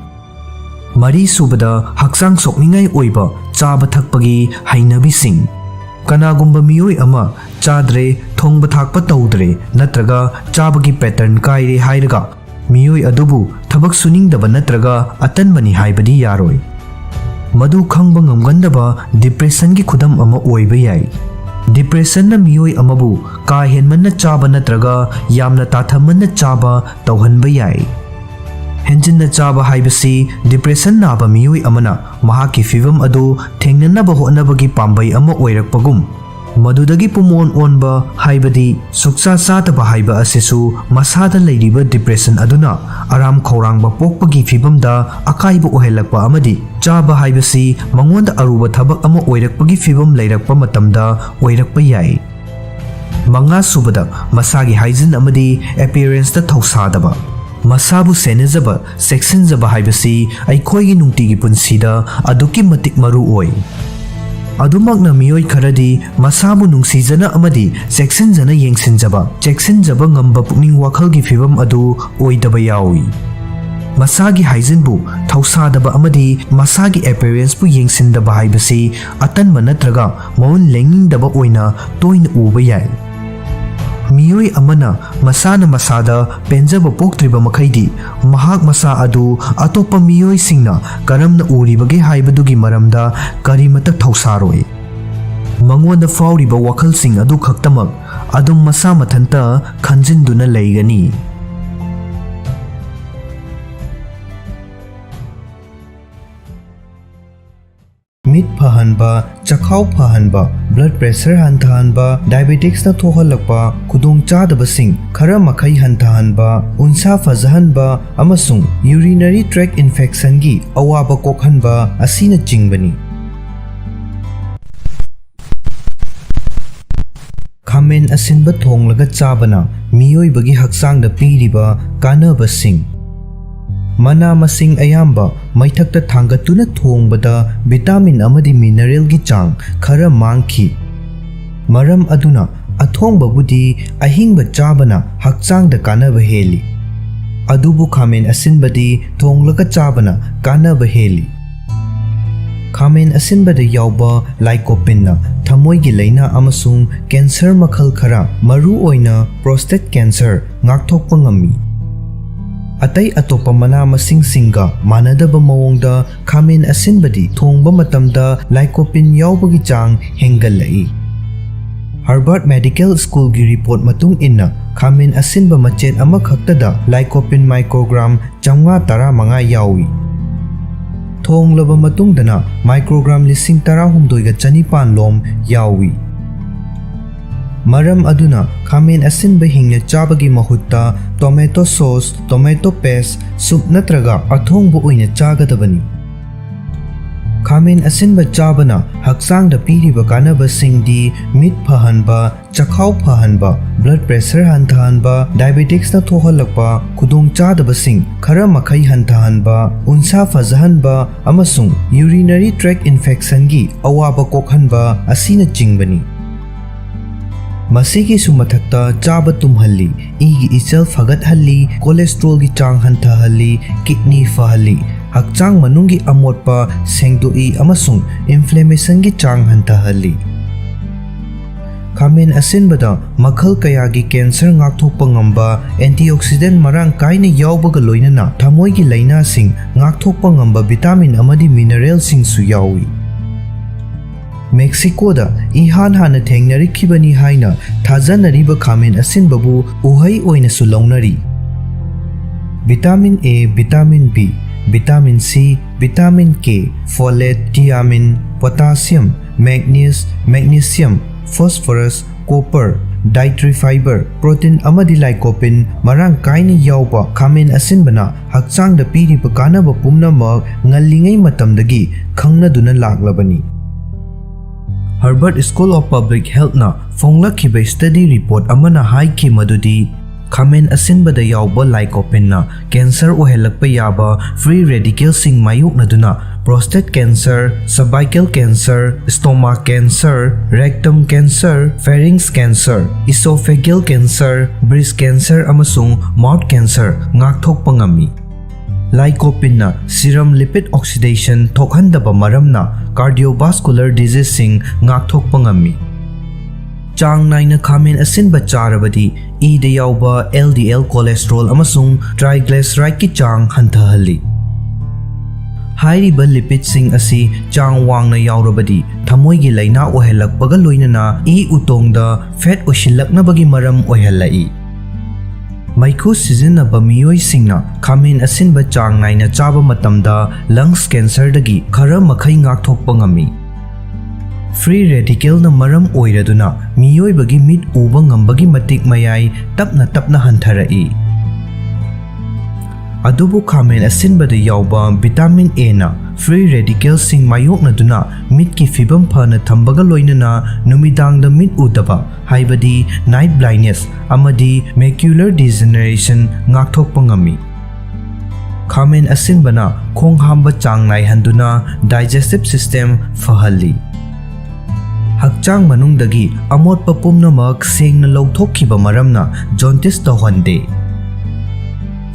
ꯃꯔꯤꯁꯨꯕꯗ, ꯍꯛꯆꯥꯡ ꯁꯣꯛꯅꯤꯡꯉꯥꯏ ꯑꯣꯏꯕ ꯆꯥꯕ ꯊꯛꯄꯒꯤ ꯍꯩꯅꯕꯤꯁꯤꯡ꯫ ꯀꯅꯥꯒꯨꯝꯕ ꯃꯤꯑꯣꯏ ꯑꯃ ꯆꯥꯗ꯭ꯔꯦ, ꯊꯣꯡꯕ ꯊꯥꯛꯄ ꯇꯧꯗ꯭ꯔꯦ ꯅꯠꯇ꯭ꯔꯒ ꯆꯥꯕꯒꯤ ꯄꯦꯇꯔꯟ ꯀꯥꯏꯔꯦ ꯍꯥꯏꯔꯒ ꯃꯤꯑꯣꯏ ꯑꯗꯨꯕꯨ ꯊꯕꯛ ꯁꯨꯅꯤꯡꯗꯕ ꯅꯠꯇ꯭ꯔꯒ ꯑꯇꯟꯕꯅꯤ ꯍꯥꯏꯕꯗꯤ ꯌꯥꯔꯣꯏ꯫ ꯃꯗꯨ ꯈꯪꯕ ꯉꯝꯒꯟꯗꯕ ꯗꯤꯄ꯭ꯔꯦꯁꯟꯒꯤ ꯈꯨꯗꯝ ꯑꯃ ꯑꯣꯏꯕ ꯌꯥꯏ꯫ ꯗꯤꯄ꯭ꯔꯦꯁꯟꯅ ꯃꯤꯑꯣꯏ ꯑꯃꯕꯨ ꯀꯥ ꯍꯦꯟꯃꯟꯅ ꯆꯥꯕ ꯅꯠꯇ꯭ꯔꯒ ꯌꯥꯝꯅ ꯇꯥꯊꯃꯟꯅ ꯆꯥꯕ ꯇꯧꯍꯟꯕ ꯌꯥꯏ꯫ ꯍꯦꯟꯖꯤꯟꯅ ꯆꯥꯕ ꯍꯥꯏꯕꯁꯤ ꯗꯤꯄ꯭ꯔꯦꯁꯟ ꯅꯥꯕ ꯃꯤꯑꯣꯏ ꯑꯃꯅ ꯃꯍꯥꯛꯀꯤ ꯐꯤꯚꯝ ꯑꯗꯨ ꯊꯦꯡꯅꯅꯕ ꯍꯣꯠꯅꯕꯒꯤ ꯄꯥꯝꯕꯩ ꯑꯃ ꯑꯣꯏꯔꯛꯄꯒꯨꯝ, ꯃꯗꯨꯗꯒꯤ ꯄꯨꯝꯑꯣꯟ ꯑꯣꯟꯕ, ꯍꯥꯏꯕꯗꯤ ꯁꯨꯛꯆꯥ ꯆꯥꯗꯕ ꯍꯥꯏꯕ ꯑꯁꯤꯁꯨ ꯃꯁꯥꯗ ꯂꯩꯔꯤꯕ ꯗꯤꯄ꯭ꯔꯦꯁꯟ ꯑꯗꯨꯅ ꯑꯔꯥꯝ ꯈꯧꯔꯥꯡꯕ ꯄꯣꯛꯄꯒꯤ ꯐꯤꯚꯝꯗ ꯑꯀꯥꯏꯕ ꯑꯣꯏꯍꯜꯂꯛꯄ ꯑꯃꯗꯤ ꯆꯥꯕ ꯍꯥꯏꯕꯁꯤ ꯃꯉꯣꯟꯗ ꯑꯔꯨꯕ ꯊꯕꯛ ꯑꯃ ꯑꯣꯏꯔꯛꯄꯒꯤ ꯐꯤꯚꯝ ꯂꯩꯔꯛꯄ ꯃꯇꯝꯗ ꯑꯣꯏꯔꯛꯄ ꯌꯥꯏ꯫ ꯃꯉꯥꯁꯨꯕꯗ, ꯃꯁꯥꯒꯤ ꯍꯥꯏꯖꯤꯟ ꯑꯃꯗꯤ ꯑꯦꯄꯤꯌꯔꯦꯟꯁꯇ ꯊꯧꯁꯥꯗꯕ꯫ ꯃꯁꯥꯕꯨ ꯁꯦꯟꯅꯖꯕ, ꯆꯦꯛꯁꯤꯟꯖꯕ ꯍꯥꯏꯕꯁꯤ ꯑꯩꯈꯣꯏꯒꯤ ꯅꯨꯡꯇꯤꯒꯤ ꯄꯨꯟꯁꯤꯗ ꯑꯗꯨꯛꯀꯤ ꯃꯇꯤꯛ ꯃꯔꯨ ꯑꯣꯏ꯫ ꯑꯗꯨꯃꯛꯅ ꯃꯤꯑꯣꯏ ꯈꯔꯗꯤ ꯃꯁꯥꯕꯨ ꯅꯨꯡꯁꯤꯖꯅ ꯑꯃꯗꯤ ꯆꯦꯛꯁꯤꯟꯖꯅ ꯌꯦꯡꯁꯤꯟꯖꯕ, ꯆꯦꯛꯁꯤꯟꯖꯕ ꯉꯝꯕ ꯄꯨꯛꯅꯤꯡ ꯋꯥꯈꯜꯒꯤ ꯐꯤꯚꯝ ꯑꯗꯨ ꯑꯣꯏꯗꯕ ꯌꯥꯎꯏ꯫ ꯃꯁꯥꯒꯤ ꯍꯥꯏꯖꯤꯟꯕꯨ ꯊꯧꯁꯥꯗꯕ ꯑꯃꯗꯤ ꯃꯁꯥꯒꯤ ꯑꯦꯄꯤꯌꯔꯦꯟꯁꯄꯨ ꯌꯦꯡꯁꯤꯟꯗꯕ ꯍꯥꯏꯕꯁꯤ ꯑꯇꯟꯕ ꯅꯠꯇ꯭ꯔꯒ ꯃꯑꯣꯡ ꯂꯦꯡꯅꯤꯡꯗꯕ ꯑꯣꯏꯅ ꯇꯣꯏꯅ ꯎꯕ ꯌꯥꯏ꯫ ꯃꯤꯑꯣꯏ ꯑꯃꯅ ꯃꯁꯥꯅ ꯃꯁꯥꯗ ꯄꯦꯟꯖꯕ ꯄꯣꯛꯇ꯭ꯔꯤꯕ ꯃꯈꯩꯗꯤ, ꯃꯍꯥꯛ ꯃꯁꯥ ꯑꯗꯨ ꯑꯇꯣꯞꯄ ꯃꯤꯑꯣꯏꯁꯤꯡꯅ ꯀꯔꯝꯅ ꯎꯔꯤꯕꯒꯦ ꯍꯥꯏꯕꯗꯨꯒꯤ ꯃꯔꯝꯗ ꯀꯔꯤꯃꯠꯇ ꯊꯧꯁꯥꯔꯣꯏ꯫ ꯃꯉꯣꯟꯗ ꯐꯥꯎꯔꯤꯕ ꯋꯥꯈꯜꯁꯤꯡ ꯑꯗꯨ ꯈꯛꯇꯃꯛ ꯑꯗꯨꯝ ꯃꯁꯥ ꯃꯊꯟꯇ ꯈꯟꯖꯤꯟꯗꯨꯅ ꯂꯩꯒꯅꯤ꯫ ꯃꯤꯠ ꯐꯍꯟꯕ, ꯆꯈꯥꯎ ꯐꯍꯟꯕ, blood pressure ꯍꯟꯊꯍꯟꯕ, diabeticsꯅ ꯊꯣꯛꯍꯜꯂꯛꯄ ꯈꯨꯗꯣꯡꯆꯥꯗꯕꯁꯤꯡ ꯈꯔ ꯃꯈꯩ ꯍꯟꯊꯍꯟꯕ, ꯎꯟꯁꯥ ꯐꯖꯍꯟꯕ ꯑꯃꯁꯨꯡ urinary tract infectionꯒꯤ ꯑꯋꯥꯕ ꯀꯣꯛꯍꯟꯕ ꯑꯁꯤꯅꯆꯤꯡꯕꯅꯤ꯫ ꯈꯥꯃꯦꯟ ꯑꯁꯤꯟꯕ ꯊꯣꯡꯂꯒ ꯆꯥꯕꯅ ꯃꯤꯑꯣꯏꯕꯒꯤ ꯍꯛꯆꯥꯡꯗ ꯄꯤꯔꯤꯕ ꯀꯥꯟꯅꯕꯁꯤꯡ꯫ ꯃꯅꯥ ꯃꯁꯤꯡ ꯑꯌꯥꯝꯕ ꯃꯩꯊꯛꯇ ꯊꯥꯡꯒꯠꯇꯨꯅ ꯊꯣꯡꯕꯗ vitamin ꯑꯃꯗꯤ mineralꯒꯤ ꯆꯥꯡ ꯈꯔ ꯃꯥꯡꯈꯤ꯫ ꯃꯔꯝ ꯑꯗꯨꯅ ꯑꯊꯣꯡꯕꯕꯨꯗꯤ ꯑꯍꯤꯡꯕ ꯆꯥꯕꯅ ꯍꯛꯆꯥꯡꯗ ꯀꯥꯟꯅꯕ ꯍꯦꯜꯂꯤ꯫ ꯑꯗꯨꯕꯨ ꯈꯥꯃꯦꯟ ꯑꯁꯤꯟꯕꯗꯤ ꯊꯣꯡꯂꯒ ꯆꯥꯕꯅ ꯀꯥꯟꯅꯕ ꯍꯦꯜꯂꯤ꯫ ꯈꯥꯃꯦꯟ ꯑꯁꯤꯟꯕꯗ ꯌꯥꯎꯕ lycopeneꯅ ꯊꯃꯣꯏꯒꯤ ꯂꯥꯏꯅꯥ ꯑꯃꯁꯨꯡ cancer ꯃꯈꯜ ꯈꯔ, ꯃꯔꯨꯑꯣꯏꯅ prostate cancer, ꯉꯥꯛꯊꯣꯛꯄ ꯉꯝꯃꯤ꯫ ꯑꯇꯩ ꯑꯇꯣꯞꯄ ꯃꯅꯥ ꯃꯁꯤꯡꯁꯤꯡꯒ ꯃꯥꯟꯅꯗꯕ ꯃꯑꯣꯡꯗ ꯈꯥꯃꯦꯟ ꯑꯁꯤꯟꯕꯗꯤ ꯊꯣꯡꯕ ꯃꯇꯝꯗ lycopene ꯌꯥꯎꯕꯒꯤ ꯆꯥꯡ ꯍꯦꯟꯒꯠꯂꯛꯏ꯫ Harvard Medical Schoolꯒꯤ report ꯃꯇꯨꯡ ꯏꯟꯅ, ꯈꯥꯃꯦꯟ ꯑꯁꯤꯟꯕ ꯃꯆꯦꯠ ꯑꯃꯈꯛꯇꯗ lycopene microgram ꯆꯥꯝꯃꯉꯥ ꯇꯔꯥꯃꯉꯥ ꯌꯥꯎꯏ꯫ ꯊꯣꯡꯂꯕ ꯃꯇꯨꯡꯗꯅ microgram ꯂꯤꯁꯤꯡ ꯇꯔꯥꯍꯨꯝꯗꯣꯏꯒ ꯆꯅꯤꯄꯥꯟ ꯂꯣꯝ ꯌꯥꯎꯏ꯫ ꯃꯔꯝ ꯑꯗꯨꯅ ꯈꯥꯃꯦꯟ ꯑꯁꯤꯟꯕ ꯍꯤꯡꯅ ꯆꯥꯕꯒꯤ ꯃꯍꯨꯠꯇ tomato sauce, tomato paste, soup ꯅꯠꯇ꯭ꯔꯒ ꯑꯊꯣꯡꯕ ꯑꯣꯏꯅ ꯆꯥꯒꯗꯕꯅꯤ꯫ ꯈꯥꯃꯦꯟ ꯑꯁꯤꯟꯕ ꯆꯥꯕꯅ ꯍꯛꯆꯥꯡꯗ ꯄꯤꯔꯤꯕ ꯀꯥꯟꯅꯕꯁꯤꯡꯗꯤ ꯃꯤꯠ ꯐꯍꯟꯕ, ꯆꯈꯥꯎ ꯐꯍꯟꯕ, blood pressure ꯍꯟꯊꯍꯟꯕ, diabeticsꯅ ꯊꯣꯛꯍꯜꯂꯛꯄ ꯈꯨꯗꯣꯡꯆꯥꯗꯕꯁꯤꯡ ꯈꯔ ꯃꯈꯩ ꯍꯟꯊꯍꯟꯕ, ꯎꯟꯁꯥ ꯐꯖꯍꯟꯕ ꯑꯃꯁꯨꯡ urinary tract infectionꯒꯤ ꯑꯋꯥꯕ ꯀꯣꯛꯍꯟꯕ ꯑꯁꯤꯅꯆꯤꯡꯕꯅꯤ꯫ ꯃꯁꯤꯒꯤꯁꯨ ꯃꯊꯛꯇ ꯆꯥꯕ ꯇꯨꯝꯍꯜꯂꯤ, ꯏꯒꯤ ꯏꯆꯦꯜ ꯐꯒꯠꯍꯜꯂꯤ, cholesterolꯒꯤ ꯆꯥꯡ ꯍꯟꯊꯍꯜꯂꯤ, kidney ꯐꯍꯜꯂꯤ, ꯍꯛꯆꯥꯡ ꯃꯅꯨꯡꯒꯤ ꯑꯃꯣꯠꯄ ꯁꯦꯡꯗꯣꯛꯏ ꯑꯃꯁꯨꯡ inflammationꯒꯤ ꯆꯥꯡ ꯍꯟꯊꯍꯜꯂꯤ꯫ ꯈꯥꯃꯦꯟ ꯑꯁꯤꯟꯕꯗ ꯃꯈꯜ ꯀꯌꯥꯒꯤ cancer ꯉꯥꯛꯊꯣꯛꯄ ꯉꯝꯕ antioxidant ꯃꯔꯥꯡ ꯀꯥꯏꯅ ꯌꯥꯎꯕꯒ ꯂꯣꯏꯅꯅ ꯊꯃꯣꯏꯒꯤ ꯂꯥꯏꯅꯥꯁꯤꯡ ꯉꯥꯛꯊꯣꯛꯄ ꯉꯝꯕ vitamin ꯑꯃꯗꯤ mineralꯁꯤꯡꯁꯨ ꯌꯥꯎꯏ꯫ ꯃꯦꯛꯁꯤꯀꯣꯗ ꯏꯍꯥꯟ ꯍꯥꯟꯅ ꯊꯦꯡꯅꯔꯛꯈꯤꯕꯅꯤ ꯍꯥꯏꯅ ꯊꯥꯖꯅꯔꯤꯕ ꯈꯥꯃꯦꯟ ꯑꯁꯤꯟꯕꯕꯨ ꯎꯍꯩ ꯑꯣꯏꯅꯁꯨ ꯂꯧꯅꯔꯤ꯫ Vitamin A, vitamin B, vitamin C, vitamin K, folate, thiamine, Potassium, manganese, magnesium, phosphorus, copper, dietary fiber, protein ꯑꯃꯗꯤ lycopene ꯃꯔꯥꯡ ꯀꯥꯏꯅ ꯌꯥꯎꯕ ꯈꯥꯃꯦꯟ ꯑꯁꯤꯟꯕꯅ ꯍꯛꯆꯥꯡꯗ ꯄꯤꯔꯤꯕ ꯀꯥꯟꯅꯕ ꯄꯨꯝꯅꯃꯛ ꯉꯜꯂꯤꯉꯩ ꯃꯇꯝꯗꯒꯤ ꯈꯪꯅꯗꯨꯅ ꯂꯥꯛꯂꯕꯅꯤ꯫ Harvard School of Public Healthꯅ ꯐꯣꯡꯂꯛꯈꯤꯕ study report ꯑꯃꯅ ꯍꯥꯏꯈꯤ ꯃꯗꯨꯗꯤ, ꯈꯥꯃꯦꯟ ꯑꯁꯤꯟꯕꯗ ꯌꯥꯎꯕ lycopeneꯅ cancer ꯑꯣꯏꯍꯜꯂꯛꯄ ꯌꯥꯕ free radicalꯁꯤꯡ ꯃꯥꯌꯣꯛꯅꯗꯨꯅ prostate cancer, cervical cancer, stomach cancer, rectum cancer, pharynx cancer, esophageal cancer, breast cancer ꯑꯃꯁꯨꯡ mouth cancer ꯉꯥꯛꯊꯣꯛꯄ ꯉꯝꯃꯤ꯫ Lycopeneꯅ serum lipid oxidation ꯊꯣꯛꯍꯟꯗꯕ ꯃꯔꯝꯅ cardiovascular diseaseꯁꯤꯡ ꯉꯥꯛꯊꯣꯛꯄ ꯉꯝꯃꯤ꯫ ꯆꯥꯡ ꯅꯥꯏꯅ ꯈꯥꯃꯦꯟ ꯑꯁꯤꯟꯕ ꯆꯥꯔꯕꯗꯤ ꯏꯗ ꯌꯥꯎꯕ LDL cholesterol ꯑꯃꯁꯨꯡ triglycerideꯀꯤ ꯆꯥꯡ ꯍꯟꯊꯍꯜꯂꯤ꯫ ꯍꯥꯏꯔꯤꯕ lipidꯁꯤꯡ ꯑꯁꯤ ꯆꯥꯡ ꯋꯥꯡꯅ ꯌꯥꯎꯔꯕꯗꯤ ꯊꯃꯣꯏꯒꯤ ꯂꯥꯏꯅꯥ ꯑꯣꯏꯍꯜꯂꯛꯄꯒ ꯂꯣꯏꯅꯅ ꯏ ꯎꯇꯣꯡꯗ fat ꯑꯣꯏꯁꯤꯜꯂꯛꯅꯕꯒꯤ ꯃꯔꯝ ꯑꯣꯏꯍꯜꯂꯛꯏ꯫ ꯃꯩꯈꯨ ꯁꯤꯖꯤꯟꯅꯕ ꯃꯤꯑꯣꯏꯁꯤꯡꯅ ꯈꯥꯃꯦꯟ ꯑꯁꯤꯟꯕ ꯆꯥꯡ ꯅꯥꯏꯅ ꯆꯥꯕ ꯃꯇꯝꯗ lungs cancerꯗꯒꯤ ꯈꯔ ꯃꯈꯩ ꯉꯥꯛꯊꯣꯛꯄ ꯉꯝꯃꯤ꯫ Free radicalꯅ ꯃꯔꯝ ꯑꯣꯏꯔꯗꯨꯅ ꯃꯤꯑꯣꯏꯕꯒꯤ ꯃꯤꯠ ꯎꯕ ꯉꯝꯕꯒꯤ ꯃꯇꯤꯛ ꯃꯌꯥꯏ ꯇꯞꯅ ꯇꯞꯅ ꯍꯟꯊꯔꯛꯏ꯫ ꯑꯗꯨꯕꯨ ꯈꯥꯃꯦꯟ ꯑꯁꯤꯟꯕꯗ ꯌꯥꯎꯕ vitamin Aꯅ free radicalꯁꯤꯡ ꯃꯥꯌꯣꯛꯅꯗꯨꯅ ꯃꯤꯠꯀꯤ ꯐꯤꯕꯝ ꯐꯅ ꯊꯝꯕꯒ ꯂꯣꯏꯅꯅ ꯅꯨꯃꯤꯗꯥꯡꯗ ꯃꯤꯠ ꯎꯗꯕ, ꯍꯥꯏꯕꯗꯤ night blindness ꯑꯃꯗꯤ macular degeneration ꯉꯥꯛꯊꯣꯛꯄ ꯉꯝꯃꯤ꯫ ꯈꯥꯃꯦꯟ ꯑꯁꯤꯟꯕꯅ ꯈꯣꯡ ꯍꯥꯝꯕ ꯆꯥꯡ ꯅꯥꯏꯍꯟꯗꯨꯅ digestive system ꯐꯍꯜꯂꯤ꯫ ꯍꯛꯆꯥꯡ ꯃꯅꯨꯡꯗꯒꯤ ꯑꯃꯣꯠꯄ ꯄꯨꯝꯅꯃꯛ ꯁꯦꯡꯅ ꯂꯧꯊꯣꯛꯈꯤꯕ ꯃꯔꯝꯅ jaundice ꯇꯧꯍꯟꯗꯦ꯫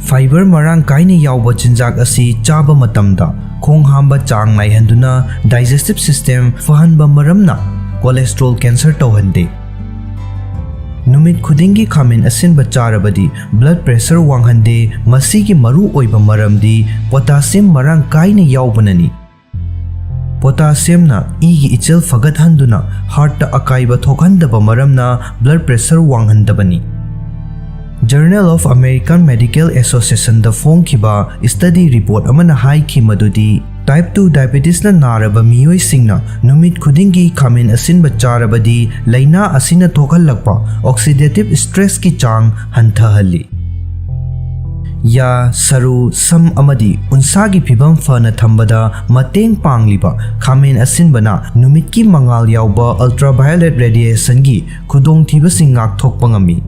Fiber ꯃꯔꯥꯡ ꯀꯥꯏꯅ ꯌꯥꯎꯕ ꯆꯤꯟꯖꯥꯛ ꯑꯁꯤ ꯆꯥꯕ ꯃꯇꯝꯗ ꯈꯣꯡ ꯍꯥꯝꯕ ꯆꯥꯡ ꯅꯥꯏꯍꯟꯗꯨꯅ digestive system ꯐꯍꯟꯕ ꯃꯔꯝꯅ cholesterol cancer ꯇꯧꯍꯟꯗꯦ꯫ ꯅꯨꯃꯤꯠ ꯈꯨꯗꯤꯡꯒꯤ ꯈꯥꯃꯦꯟ ꯑꯁꯤꯟꯕ ꯆꯥꯔꯕꯗꯤ blood pressure ꯋꯥꯡꯍꯟꯗꯦ꯫ ꯃꯁꯤꯒꯤ ꯃꯔꯨ ꯑꯣꯏꯕ ꯃꯔꯝꯗꯤ potassium ꯃꯔꯥꯡ ꯀꯥꯏꯅ ꯌꯥꯎꯕꯅꯅꯤ꯫ Potassiumꯅ ꯏꯒꯤ ꯏꯆꯦꯜ ꯐꯒꯠꯍꯟꯗꯨꯅ heartꯇ ꯑꯀꯥꯏꯕ ꯊꯣꯛꯍꯟꯗꯕ ꯃꯔꯝꯅ blood pressure ꯋꯥꯡꯍꯟꯗꯕꯅꯤ꯫ Journal of American Medical Associationꯗ ꯐꯣꯡꯈꯤꯕ study report ꯑꯃꯅ ꯍꯥꯏꯈꯤ ꯃꯗꯨꯗꯤ Type two diabetesꯅ ꯅꯥꯔꯕ ꯃꯤꯑꯣꯏꯁꯤꯡꯅ ꯅꯨꯃꯤꯠ ꯈꯨꯗꯤꯡꯒꯤ ꯈꯥꯃꯦꯟ ꯑꯁꯤꯟꯕ ꯆꯥꯔꯕꯗꯤ ꯂꯥꯏꯅꯥ ꯑꯁꯤꯅ ꯊꯣꯛꯍꯜꯂꯛꯄ oxidative stressꯀꯤ ꯆꯥꯡ ꯍꯟꯊꯍꯜꯂꯤ꯫ ꯌꯥ, ꯁꯔꯨ, ꯁꯝ ꯑꯃꯗꯤ ꯎꯟꯁꯥꯒꯤ ꯐꯤꯕꯝ ꯐꯅ ꯊꯝꯕꯗ ꯃꯇꯦꯡ ꯄꯥꯡꯂꯤꯕ ꯈꯥꯃꯦꯟ ꯑꯁꯤꯟꯕꯅ ꯅꯨꯃꯤꯠꯀꯤ ꯃꯉꯥꯜ ꯌꯥꯎꯕ ultraviolet radiationꯒꯤ ꯈꯨꯗꯣꯡꯊꯤꯕꯁꯤꯡ ꯉꯥꯛꯊꯣꯛꯄ ꯉꯝꯃꯤ꯫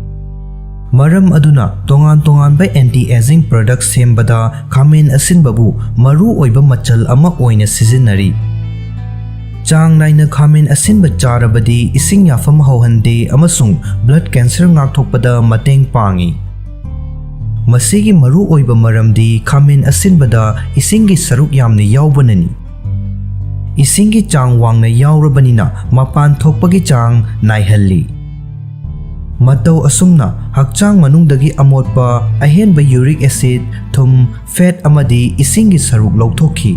ꯃꯔꯝ ꯑꯗꯨꯅ ꯇꯣꯉꯥꯟ ꯇꯣꯉꯥꯟꯕ anti aging product ꯁꯦꯝꯕꯗ ꯈꯥꯃꯦꯟ ꯑꯁꯤꯟꯕꯕꯨ ꯃꯔꯨ ꯑꯣꯏꯕ ꯃꯆꯜ ꯑꯃ ꯑꯣꯏꯅ ꯁꯤꯖꯤꯟꯅꯔꯤ꯫ ꯆꯥꯡ ꯅꯥꯏꯅ ꯈꯥꯃꯦꯟ ꯑꯁꯤꯟꯕ ꯆꯥꯔꯕꯗꯤ ꯏꯁꯤꯡ ꯌꯥꯐꯝ ꯍꯧꯍꯟꯗꯦ ꯑꯃꯁꯨꯡ blood cancer ꯉꯥꯛꯊꯣꯛꯄꯗ ꯃꯇꯦꯡ ꯄꯥꯡꯏ꯫ ꯃꯁꯤꯒꯤ ꯃꯔꯨ ꯑꯣꯏꯕ ꯃꯔꯝꯗꯤ ꯈꯥꯃꯦꯟ ꯑꯁꯤꯟꯕꯗ ꯏꯁꯤꯡꯒꯤ ꯁꯔꯨꯛ ꯌꯥꯝꯅ ꯌꯥꯎꯕꯅꯅꯤ꯫ ꯏꯁꯤꯡꯒꯤ ꯆꯥꯡ ꯋꯥꯡꯅ ꯌꯥꯎꯔꯕꯅꯤꯅ ꯃꯄꯥꯟ ꯊꯣꯛꯄꯒꯤ ꯆꯥꯡ ꯅꯥꯏꯍꯜꯂꯤ꯫ ꯃꯇꯧ ꯑꯁꯨꯝꯅ ꯍꯛꯆꯥꯡ ꯃꯅꯨꯡꯗꯒꯤ ꯑꯃꯣꯠꯄ, ꯑꯍꯦꯟꯕ uric acid, ꯊꯨꯝ, fat ꯑꯃꯗꯤ ꯏꯁꯤꯡꯒꯤ ꯁꯔꯨꯛ ꯂꯧꯊꯣꯛꯈꯤ꯫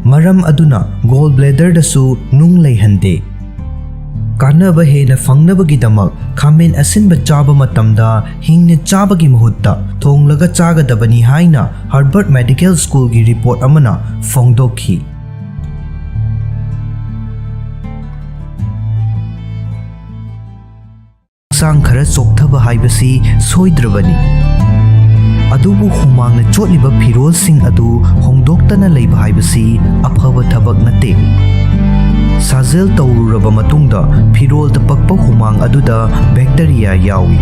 ꯃꯔꯝ ꯑꯗꯨꯅ gall bladderꯗꯁꯨ ꯅꯨꯡ ꯂꯩꯍꯟꯗꯦ꯫ ꯀꯥꯟꯅꯕ ꯍꯦꯟꯅ ꯐꯪꯅꯕꯒꯤꯗꯃꯛ ꯈꯥꯃꯦꯟ ꯑꯁꯤꯟꯕ ꯆꯥꯕ ꯃꯇꯝꯗ ꯍꯤꯡꯅ ꯆꯥꯕꯒꯤ ꯃꯍꯨꯠꯇ ꯊꯣꯡꯂꯒ ꯆꯥꯒꯗꯕꯅꯤ ꯍꯥꯏꯅ Harvard Medical Schoolꯒꯤ report ꯑꯃꯅ ꯐꯣꯡꯗꯣꯛꯈꯤ꯫ ꯍꯛꯆꯥꯡ ꯈꯔ ꯆꯣꯛꯊꯕ ꯍꯥꯏꯕꯁꯤ ꯁꯣꯏꯗ꯭ꯔꯕꯅꯤ꯫ ꯑꯗꯨꯕꯨ ꯍꯨꯃꯥꯡꯅ ꯆꯣꯠꯂꯤꯕ ꯐꯤꯔꯣꯜꯁꯤꯡ ꯑꯗꯨ ꯍꯣꯡꯗꯣꯛꯇꯅ ꯂꯩꯕ ꯍꯥꯏꯕꯁꯤ ꯑꯐꯕ ꯊꯕꯛ ꯅꯠꯇꯦ꯫ ꯁꯥꯖꯦꯜ ꯇꯧꯔꯨꯔꯕ ꯃꯇꯨꯡꯗ ꯐꯤꯔꯣꯜꯗ ꯄꯛꯄ ꯍꯨꯃꯥꯡ ꯑꯗꯨꯗ bacteria ꯌꯥꯎꯏ꯫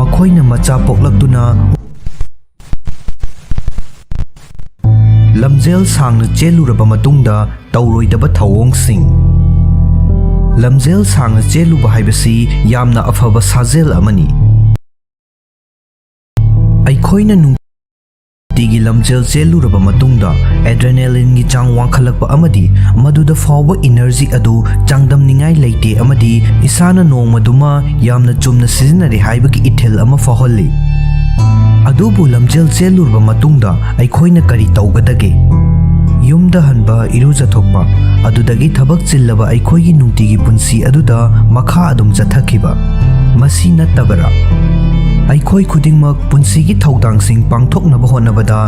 ꯃꯈꯣꯏꯅ ꯃꯆꯥ ꯄꯣꯛꯂꯛꯇꯨꯅ ꯂꯝꯖꯦꯜ ꯁꯥꯡꯅ ꯆꯦꯜꯂꯨꯔꯕ ꯃꯇꯨꯡꯗ ꯇꯧꯔꯣꯏꯗꯕ ꯊꯧꯑꯣꯡꯁꯤꯡ꯫ ꯂꯝꯖꯦꯜ ꯁꯥꯡꯅ ꯆꯦꯜꯂꯨꯕ ꯍꯥꯏꯕꯁꯤ ꯌꯥꯝꯅ ꯑꯐꯕ ꯁꯥꯖꯦꯜ ꯑꯃꯅꯤ꯫ ꯑꯩꯈꯣꯏꯅ ꯅꯨꯡꯇꯤꯒꯤ ꯂꯝꯖꯦꯜ ꯆꯦꯜꯂꯨꯔꯕ ꯃꯇꯨꯡꯗ adrenalineꯒꯤ ꯆꯥꯡ ꯋꯥꯡꯈꯠꯂꯛꯄ ꯑꯃꯗꯤ ꯃꯗꯨꯗ ꯐꯥꯎꯕ energy ꯑꯗꯨ ꯆꯥꯡꯗꯝꯅꯤꯡꯉꯥꯏ ꯂꯩꯇꯦ ꯑꯃꯗꯤ ꯏꯁꯥꯅ ꯅꯣꯡꯃꯗꯨꯃ ꯌꯥꯝꯅ ꯆꯨꯝꯅ ꯁꯤꯖꯤꯟꯅꯔꯦ ꯍꯥꯏꯕꯒꯤ ꯏꯊꯤꯜ ꯑꯃ ꯐꯥꯎꯍꯜꯂꯤ꯫ ꯑꯗꯨꯕꯨ ꯂꯝꯖꯦꯜ ꯆꯦꯜꯂꯨꯔꯕ ꯃꯇꯨꯡꯗ ꯑꯩꯈꯣꯏꯅ ꯀꯔꯤ ꯇꯧꯒꯗꯒꯦ? ꯌꯨꯝꯗ ꯍꯟꯕ, ꯏꯔꯨꯖꯊꯣꯛꯄ, ꯑꯗꯨꯗꯒꯤ ꯊꯕꯛ ꯆꯤꯜꯂꯕ ꯑꯩꯈꯣꯏꯒꯤ ꯅꯨꯡꯇꯤꯒꯤ ꯄꯨꯟꯁꯤ ꯑꯗꯨꯗ ꯃꯈꯥ ꯑꯗꯨꯝ ꯆꯠꯊꯈꯤꯕ꯫ ꯃꯁꯤ ꯅꯠꯇꯕꯔꯥ? ꯑꯩꯈꯣꯏ ꯈꯨꯗꯤꯡꯃꯛ ꯄꯨꯟꯁꯤꯒꯤ ꯊꯧꯗꯥꯡꯁꯤꯡ ꯄꯥꯡꯊꯣꯛꯅꯕ ꯍꯣꯠꯅꯕꯗ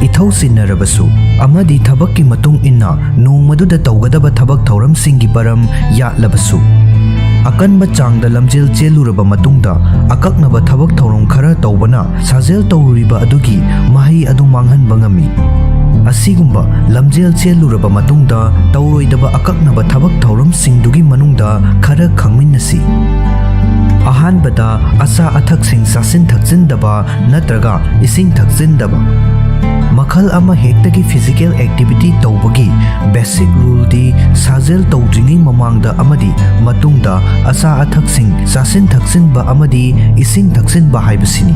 ꯏꯊꯧ ꯆꯤꯟꯅꯔꯕꯁꯨ ꯑꯃꯗꯤ ꯊꯕꯛꯀꯤ ꯃꯇꯨꯡ ꯏꯟꯅ ꯅꯣꯡꯃꯗꯨꯗ ꯇꯧꯒꯗꯕ ꯊꯕꯛ ꯊꯧꯔꯝꯁꯤꯡꯒꯤ ꯃꯔꯝ ꯌꯥꯠꯂꯕꯁꯨ, ꯑꯀꯟꯕ ꯆꯥꯡꯗ ꯂꯝꯖꯦꯜ ꯆꯦꯜꯂꯨꯔꯕ ꯃꯇꯨꯡꯗ ꯑꯀꯛꯅꯕ ꯊꯕꯛ ꯊꯧꯔꯝ ꯈꯔ ꯇꯧꯕꯅ ꯁꯥꯖꯦꯜ ꯇꯧꯔꯨꯔꯤꯕ ꯑꯗꯨꯒꯤ ꯃꯍꯩ ꯑꯗꯨ ꯃꯥꯡꯍꯟꯕ ꯉꯝꯃꯤ꯫ ꯑꯁꯤꯒꯨꯝꯕ ꯂꯝꯖꯦꯜ ꯆꯦꯜꯂꯨꯔꯕ ꯃꯇꯨꯡꯗ ꯇꯧꯔꯣꯏꯗꯕ ꯑꯀꯛꯅꯕ ꯊꯕꯛ ꯊꯧꯔꯝꯁꯤꯡꯗꯨꯒꯤ ꯃꯅꯨꯡꯗ ꯈꯔ ꯈꯪꯃꯤꯟꯅꯁꯤ꯫ ꯑꯍꯥꯟꯕꯗ, ꯑꯆꯥ ꯑꯊꯛꯁꯤꯡ ꯆꯥꯁꯤꯟ ꯊꯛꯆꯤꯟꯗꯕ ꯅꯠꯇ꯭ꯔꯒ ꯏꯁꯤꯡ ꯊꯛꯆꯤꯟꯗꯕ꯫ ꯃꯈꯜ ꯑꯃ ꯍꯦꯛꯇꯒꯤ physical activity ꯇꯧꯕꯒꯤ basic ruleꯗꯤ ꯁꯥꯖꯦꯜ ꯇꯧꯗ꯭ꯔꯤꯉꯩ ꯃꯃꯥꯡꯗ ꯑꯃꯗꯤ ꯃꯇꯨꯡꯗ ꯑꯆꯥ ꯑꯊꯛꯁꯤꯡ ꯆꯥꯁꯤꯟ ꯊꯛꯆꯤꯟꯕ ꯑꯃꯗꯤ ꯏꯁꯤꯡ ꯊꯛꯆꯤꯟꯕ ꯍꯥꯏꯕꯁꯤꯅꯤ꯫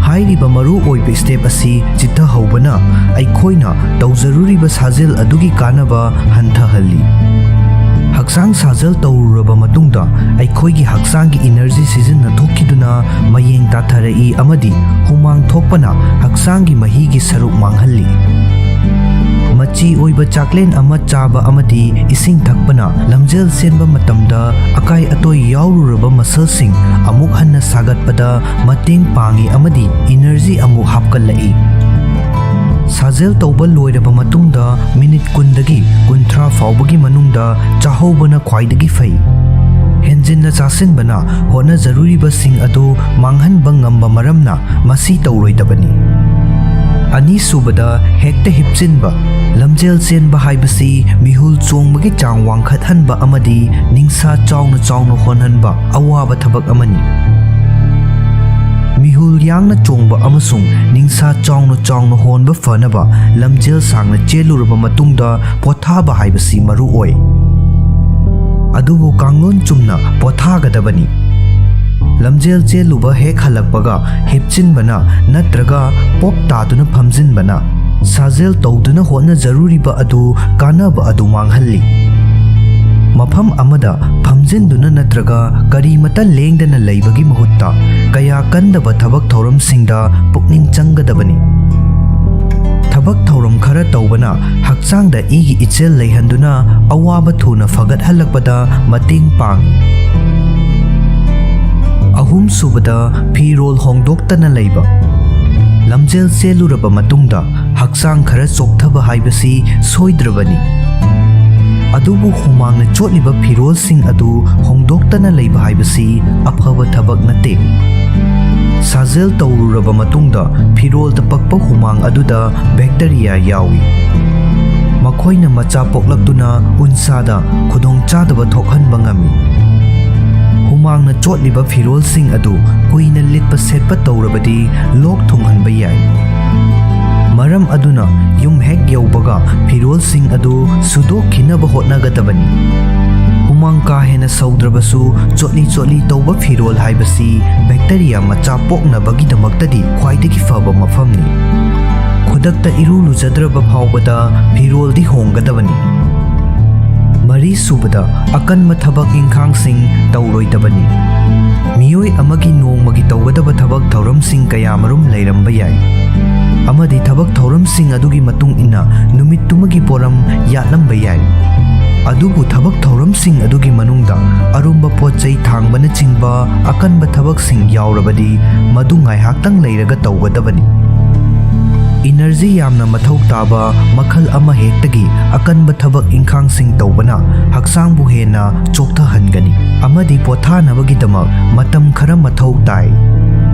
ꯍꯥꯏꯔꯤꯕ ꯃꯔꯨ ꯑꯣꯏꯕ step ꯑꯁꯤ ꯆꯤꯠꯊꯍꯧꯕꯅ ꯑꯩꯈꯣꯏꯅ ꯇꯧꯖꯔꯨꯔꯤꯕ ꯁꯥꯖꯦꯜ ꯑꯗꯨꯒꯤ ꯀꯥꯟꯅꯕ ꯍꯟꯊꯍꯜꯂꯤ꯫ ꯍꯛꯆꯥꯡ ꯁꯥꯖꯦꯜ ꯇꯧꯔꯨꯔꯕ ꯃꯇꯨꯡꯗ ꯑꯩꯈꯣꯏꯒꯤ ꯍꯛꯆꯥꯡꯒꯤ energy ꯁꯤꯖꯤꯟꯅꯊꯣꯛꯈꯤꯗꯨꯅ ꯃꯌꯦꯡ ꯇꯥꯊꯔꯛꯏ ꯑꯃꯗꯤ ꯍꯨꯃꯥꯡ ꯊꯣꯛꯄꯅ ꯍꯛꯆꯥꯡꯒꯤ ꯃꯍꯤꯒꯤ ꯁꯔꯨꯛ ꯃꯥꯡꯍꯜꯂꯤ꯫ ꯃꯆꯤ ꯑꯣꯏꯕ ꯆꯥꯛꯂꯦꯟ ꯑꯃ ꯆꯥꯕ ꯑꯃꯗꯤ ꯏꯁꯤꯡ ꯊꯛꯄꯅ ꯂꯝꯖꯦꯜ ꯆꯦꯟꯕ ꯃꯇꯝꯗ ꯑꯀꯥꯏ ꯑꯇꯣꯏ ꯌꯥꯎꯔꯨꯔꯕ muscleꯁꯤꯡ ꯑꯃꯨꯛ ꯍꯟꯅ ꯁꯥꯒꯠꯄꯗ ꯃꯇꯦꯡ ꯄꯥꯡꯏ ꯑꯃꯗꯤ energy ꯑꯃꯨꯛ ꯍꯥꯞꯀꯠꯂꯛꯏ꯫ ꯁꯥꯖꯦꯜ ꯇꯧꯕ ꯂꯣꯏꯔꯕ ꯃꯇꯨꯡꯗ ꯃꯤꯅꯤꯠ ꯀꯨꯟꯗꯒꯤ ꯀꯨꯟꯊ꯭ꯔꯥ ꯐꯥꯎꯕꯒꯤ ꯃꯅꯨꯡꯗ ꯆꯥꯍꯧꯕꯅ ꯈ꯭ꯋꯥꯏꯗꯒꯤ ꯐꯩ꯫ ꯍꯦꯟꯖꯤꯟꯅ ꯆꯥꯁꯤꯟꯕꯅ ꯍꯣꯠꯅꯖꯔꯨꯔꯤꯕꯁꯤꯡ ꯑꯗꯨ ꯃꯥꯡꯍꯟꯕ ꯉꯝꯕ ꯃꯔꯝꯅ ꯃꯁꯤ ꯇꯧꯔꯣꯏꯗꯕꯅꯤ꯫ ꯑꯅꯤꯁꯨꯕꯗ, ꯍꯦꯛꯇ ꯍꯤꯞꯆꯤꯟꯕ꯫ ꯂꯝꯖꯦꯜ ꯆꯦꯟꯕ ꯍꯥꯏꯕꯁꯤ ꯃꯤꯍꯨꯜ ꯆꯣꯡꯕꯒꯤ ꯆꯥꯡ ꯋꯥꯡꯈꯠꯍꯟꯕ ꯑꯃꯗꯤ ꯅꯤꯡꯁꯥ ꯆꯥꯎꯅ ꯆꯥꯎꯅ ꯍꯣꯟꯍꯟꯕ ꯑꯋꯥꯕ ꯊꯕꯛ ꯑꯃꯅꯤ꯫ ꯃꯤꯍꯨꯜ ꯌꯥꯡꯅ ꯆꯣꯡꯕ ꯑꯃꯁꯨꯡ ꯅꯤꯡꯁꯥ ꯆꯥꯎꯅ ꯆꯥꯎꯅ ꯍꯣꯟꯕ ꯐꯅꯕ ꯂꯝꯖꯦꯜ ꯁꯥꯡꯅ ꯆꯦꯜꯂꯨꯔꯕ ꯃꯇꯨꯡꯗ ꯄꯣꯊꯥꯕ ꯍꯥꯏꯕꯁꯤ ꯃꯔꯨ ꯑꯣꯏ꯫ ꯑꯗꯨꯕꯨ ꯀꯥꯡꯂꯣꯟ ꯆꯨꯝꯅ ꯄꯣꯊꯥꯒꯗꯕꯅꯤ꯫ ꯂꯝꯖꯦꯜ ꯆꯦꯜꯂꯨꯕ ꯍꯦꯛ ꯍꯜꯂꯛꯄꯒ ꯍꯤꯞꯆꯤꯟꯕꯅ ꯅꯠꯇ꯭ꯔꯒ ꯄꯣꯞ ꯇꯥꯗꯨꯅ ꯐꯝꯖꯤꯟꯕꯅ ꯁꯥꯖꯦꯜ ꯇꯧꯗꯨꯅ ꯍꯣꯠꯅꯖꯔꯨꯔꯤꯕ ꯑꯗꯨ ꯀꯥꯟꯅꯕ ꯑꯗꯨ ꯃꯥꯡꯍꯜꯂꯤ꯫ ꯃꯐꯝ ꯑꯃꯗ ꯐꯝꯖꯤꯟꯗꯨꯅ ꯅꯠꯇ꯭ꯔꯒ ꯀꯔꯤꯃꯇ ꯂꯦꯡꯗꯅ ꯂꯩꯕꯒꯤ ꯃꯍꯨꯠꯇ ꯀꯌꯥ ꯀꯟꯗꯕ ꯊꯕꯛ ꯊꯧꯔꯝꯁꯤꯡꯗ ꯄꯨꯛꯅꯤꯡ ꯆꯪꯒꯗꯕꯅꯤ꯫ ꯊꯕꯛ ꯊꯧꯔꯝ ꯈꯔ ꯇꯧꯕꯅ ꯍꯛꯆꯥꯡꯗ ꯏꯒꯤ ꯏꯆꯦꯜ ꯂꯩꯍꯟꯗꯨꯅ ꯑꯋꯥꯕ ꯊꯨꯅ ꯐꯒꯠꯍꯜꯂꯛꯄꯗ ꯃꯇꯦꯡ ꯄꯥꯡꯏ꯫ ꯑꯍꯨꯝ ꯁꯨꯕꯗ, ꯐꯤꯔꯣꯜ ꯍꯣꯡꯗꯣꯛꯇꯅ ꯂꯩꯕ꯫ ꯂꯝꯖꯦꯜ ꯆꯦꯜꯂꯨꯔꯕ ꯃꯇꯨꯡꯗ ꯍꯛꯆꯥꯡ ꯈꯔ ꯆꯣꯛꯊꯕ ꯍꯥꯏꯕꯁꯤ ꯁꯣꯏꯗ꯭ꯔꯕꯅꯤ꯫ ꯑꯗꯨꯕꯨ ꯍꯨꯃꯥꯡꯅ ꯆꯣꯠꯂꯤꯕ ꯐꯤꯔꯣꯜꯁꯤꯡ ꯑꯗꯨ ꯍꯣꯡꯗꯣꯛꯇꯅ ꯂꯩꯕ ꯍꯥꯏꯕꯁꯤ ꯑꯐꯕ ꯊꯕꯛ ꯅꯠꯇꯦ꯫ ꯁꯥꯖꯦꯜ ꯇꯧꯔꯨꯔꯕ ꯃꯇꯨꯡꯗ ꯐꯤꯔꯣꯜꯗ ꯄꯛꯄ ꯍꯨꯃꯥꯡ ꯑꯗꯨꯗ ꯕꯦꯛꯇꯔꯤꯌꯥ ꯌꯥꯎꯏ꯫ ꯃꯈꯣꯏꯅ ꯃꯆꯥ ꯄꯣꯛꯂꯛꯇꯨꯅ ꯎꯟꯁꯥꯗ ꯈꯨꯗꯣꯡꯆꯥꯗꯕ ꯊꯣꯛꯍꯟꯕ ꯉꯝꯃꯤ꯫ ꯍꯨꯃꯥꯡꯅ ꯆꯣꯠꯂꯤꯕ ꯐꯤꯔꯣꯜꯁꯤꯡ ꯑꯗꯨ ꯀꯨꯏꯅ ꯂꯤꯠꯄ ꯁꯦꯠꯄ ꯇꯧꯔꯕꯗꯤ ꯂꯣꯛ ꯊꯨꯡꯍꯟꯕ ꯌꯥꯏ꯫ ꯃꯔꯝ ꯑꯗꯨꯅ ꯌꯨꯝ ꯍꯦꯛ ꯌꯧꯕꯒ ꯐꯤꯔꯣꯜꯁꯤꯡ ꯑꯗꯨ ꯁꯨꯗꯣꯛꯈꯤꯅꯕ ꯍꯣꯠꯅꯒꯗꯕꯅꯤ꯫ ꯍꯨꯃꯥꯡ ꯀꯥ ꯍꯦꯟꯅ ꯁꯧꯗ꯭ꯔꯕꯁꯨ, ꯆꯣꯠꯂꯤ ꯆꯣꯠꯂꯤ ꯇꯧꯕ ꯐꯤꯔꯣꯜ ꯍꯥꯏꯕꯁꯤ ꯕꯦꯛꯇꯔꯤꯌꯥ ꯃꯆꯥ ꯄꯣꯛꯅꯕꯒꯤꯗꯃꯛꯇꯗꯤ ꯈ꯭ꯋꯥꯏꯗꯒꯤ ꯐꯕ ꯃꯐꯝꯅꯤ꯫ ꯈꯨꯗꯛꯇ ꯏꯔꯨ ꯂꯨꯖꯗ꯭ꯔꯕ ꯐꯥꯎꯕꯗ ꯐꯤꯔꯣꯜꯗꯤ ꯍꯣꯡꯒꯗꯕꯅꯤ꯫ ꯃꯔꯤ ꯁꯨꯕꯗ, ꯑꯀꯟꯕ ꯊꯕꯛ ꯏꯪꯈꯥꯡꯁꯤꯡ ꯇꯧꯔꯣꯏꯗꯕꯅꯤ꯫ ꯃꯤꯑꯣꯏ ꯑꯃꯒꯤ ꯅꯣꯡꯃꯒꯤ ꯇꯧꯒꯗꯕ ꯊꯕꯛ ꯊꯧꯔꯝꯁꯤꯡ ꯀꯌꯥꯃꯔꯨꯝ ꯂꯩꯔꯝꯕ ꯌꯥꯏ, ꯑꯃꯗꯤ ꯊꯕꯛ ꯊꯧꯔꯝꯁꯤꯡ ꯑꯗꯨꯒꯤ ꯃꯇꯨꯡ ꯏꯟꯅ ꯅꯨꯃꯤꯠꯇꯨꯃꯒꯤ ꯄꯣꯔꯝ ꯌꯥꯠꯂꯝꯕ ꯌꯥꯏ꯫ ꯑꯗꯨꯕꯨ ꯊꯕꯛ ꯊꯧꯔꯝꯁꯤꯡ ꯑꯗꯨꯒꯤ ꯃꯅꯨꯡꯗ ꯑꯔꯨꯝꯕ ꯄꯣꯠ ꯆꯩ ꯊꯥꯡꯕꯅꯆꯤꯡꯕ ꯑꯀꯟꯕ ꯊꯕꯛꯁꯤꯡ ꯌꯥꯎꯔꯕꯗꯤ, ꯃꯗꯨ ꯉꯥꯏꯍꯥꯛꯇꯪ ꯂꯩꯔꯒ ꯇꯧꯒꯗꯕꯅꯤ꯫ ꯏꯅꯔꯖꯤ ꯌꯥꯝꯅ ꯃꯊꯧ ꯇꯥꯕ ꯃꯈꯜ ꯑꯃꯍꯦꯛꯇꯒꯤ ꯑꯀꯟꯕ ꯊꯕꯛ ꯏꯪꯈꯥꯡꯁꯤꯡ ꯇꯧꯕꯅ ꯍꯛꯆꯥꯡꯕꯨ ꯍꯦꯟꯅ ꯆꯣꯛꯊꯍꯟꯒꯅꯤ ꯑꯃꯗꯤ ꯄꯣꯊꯥꯅꯕꯒꯤꯗꯃꯛ ꯃꯇꯝ ꯈꯔ ꯃꯊꯧ ꯇꯥꯏ꯫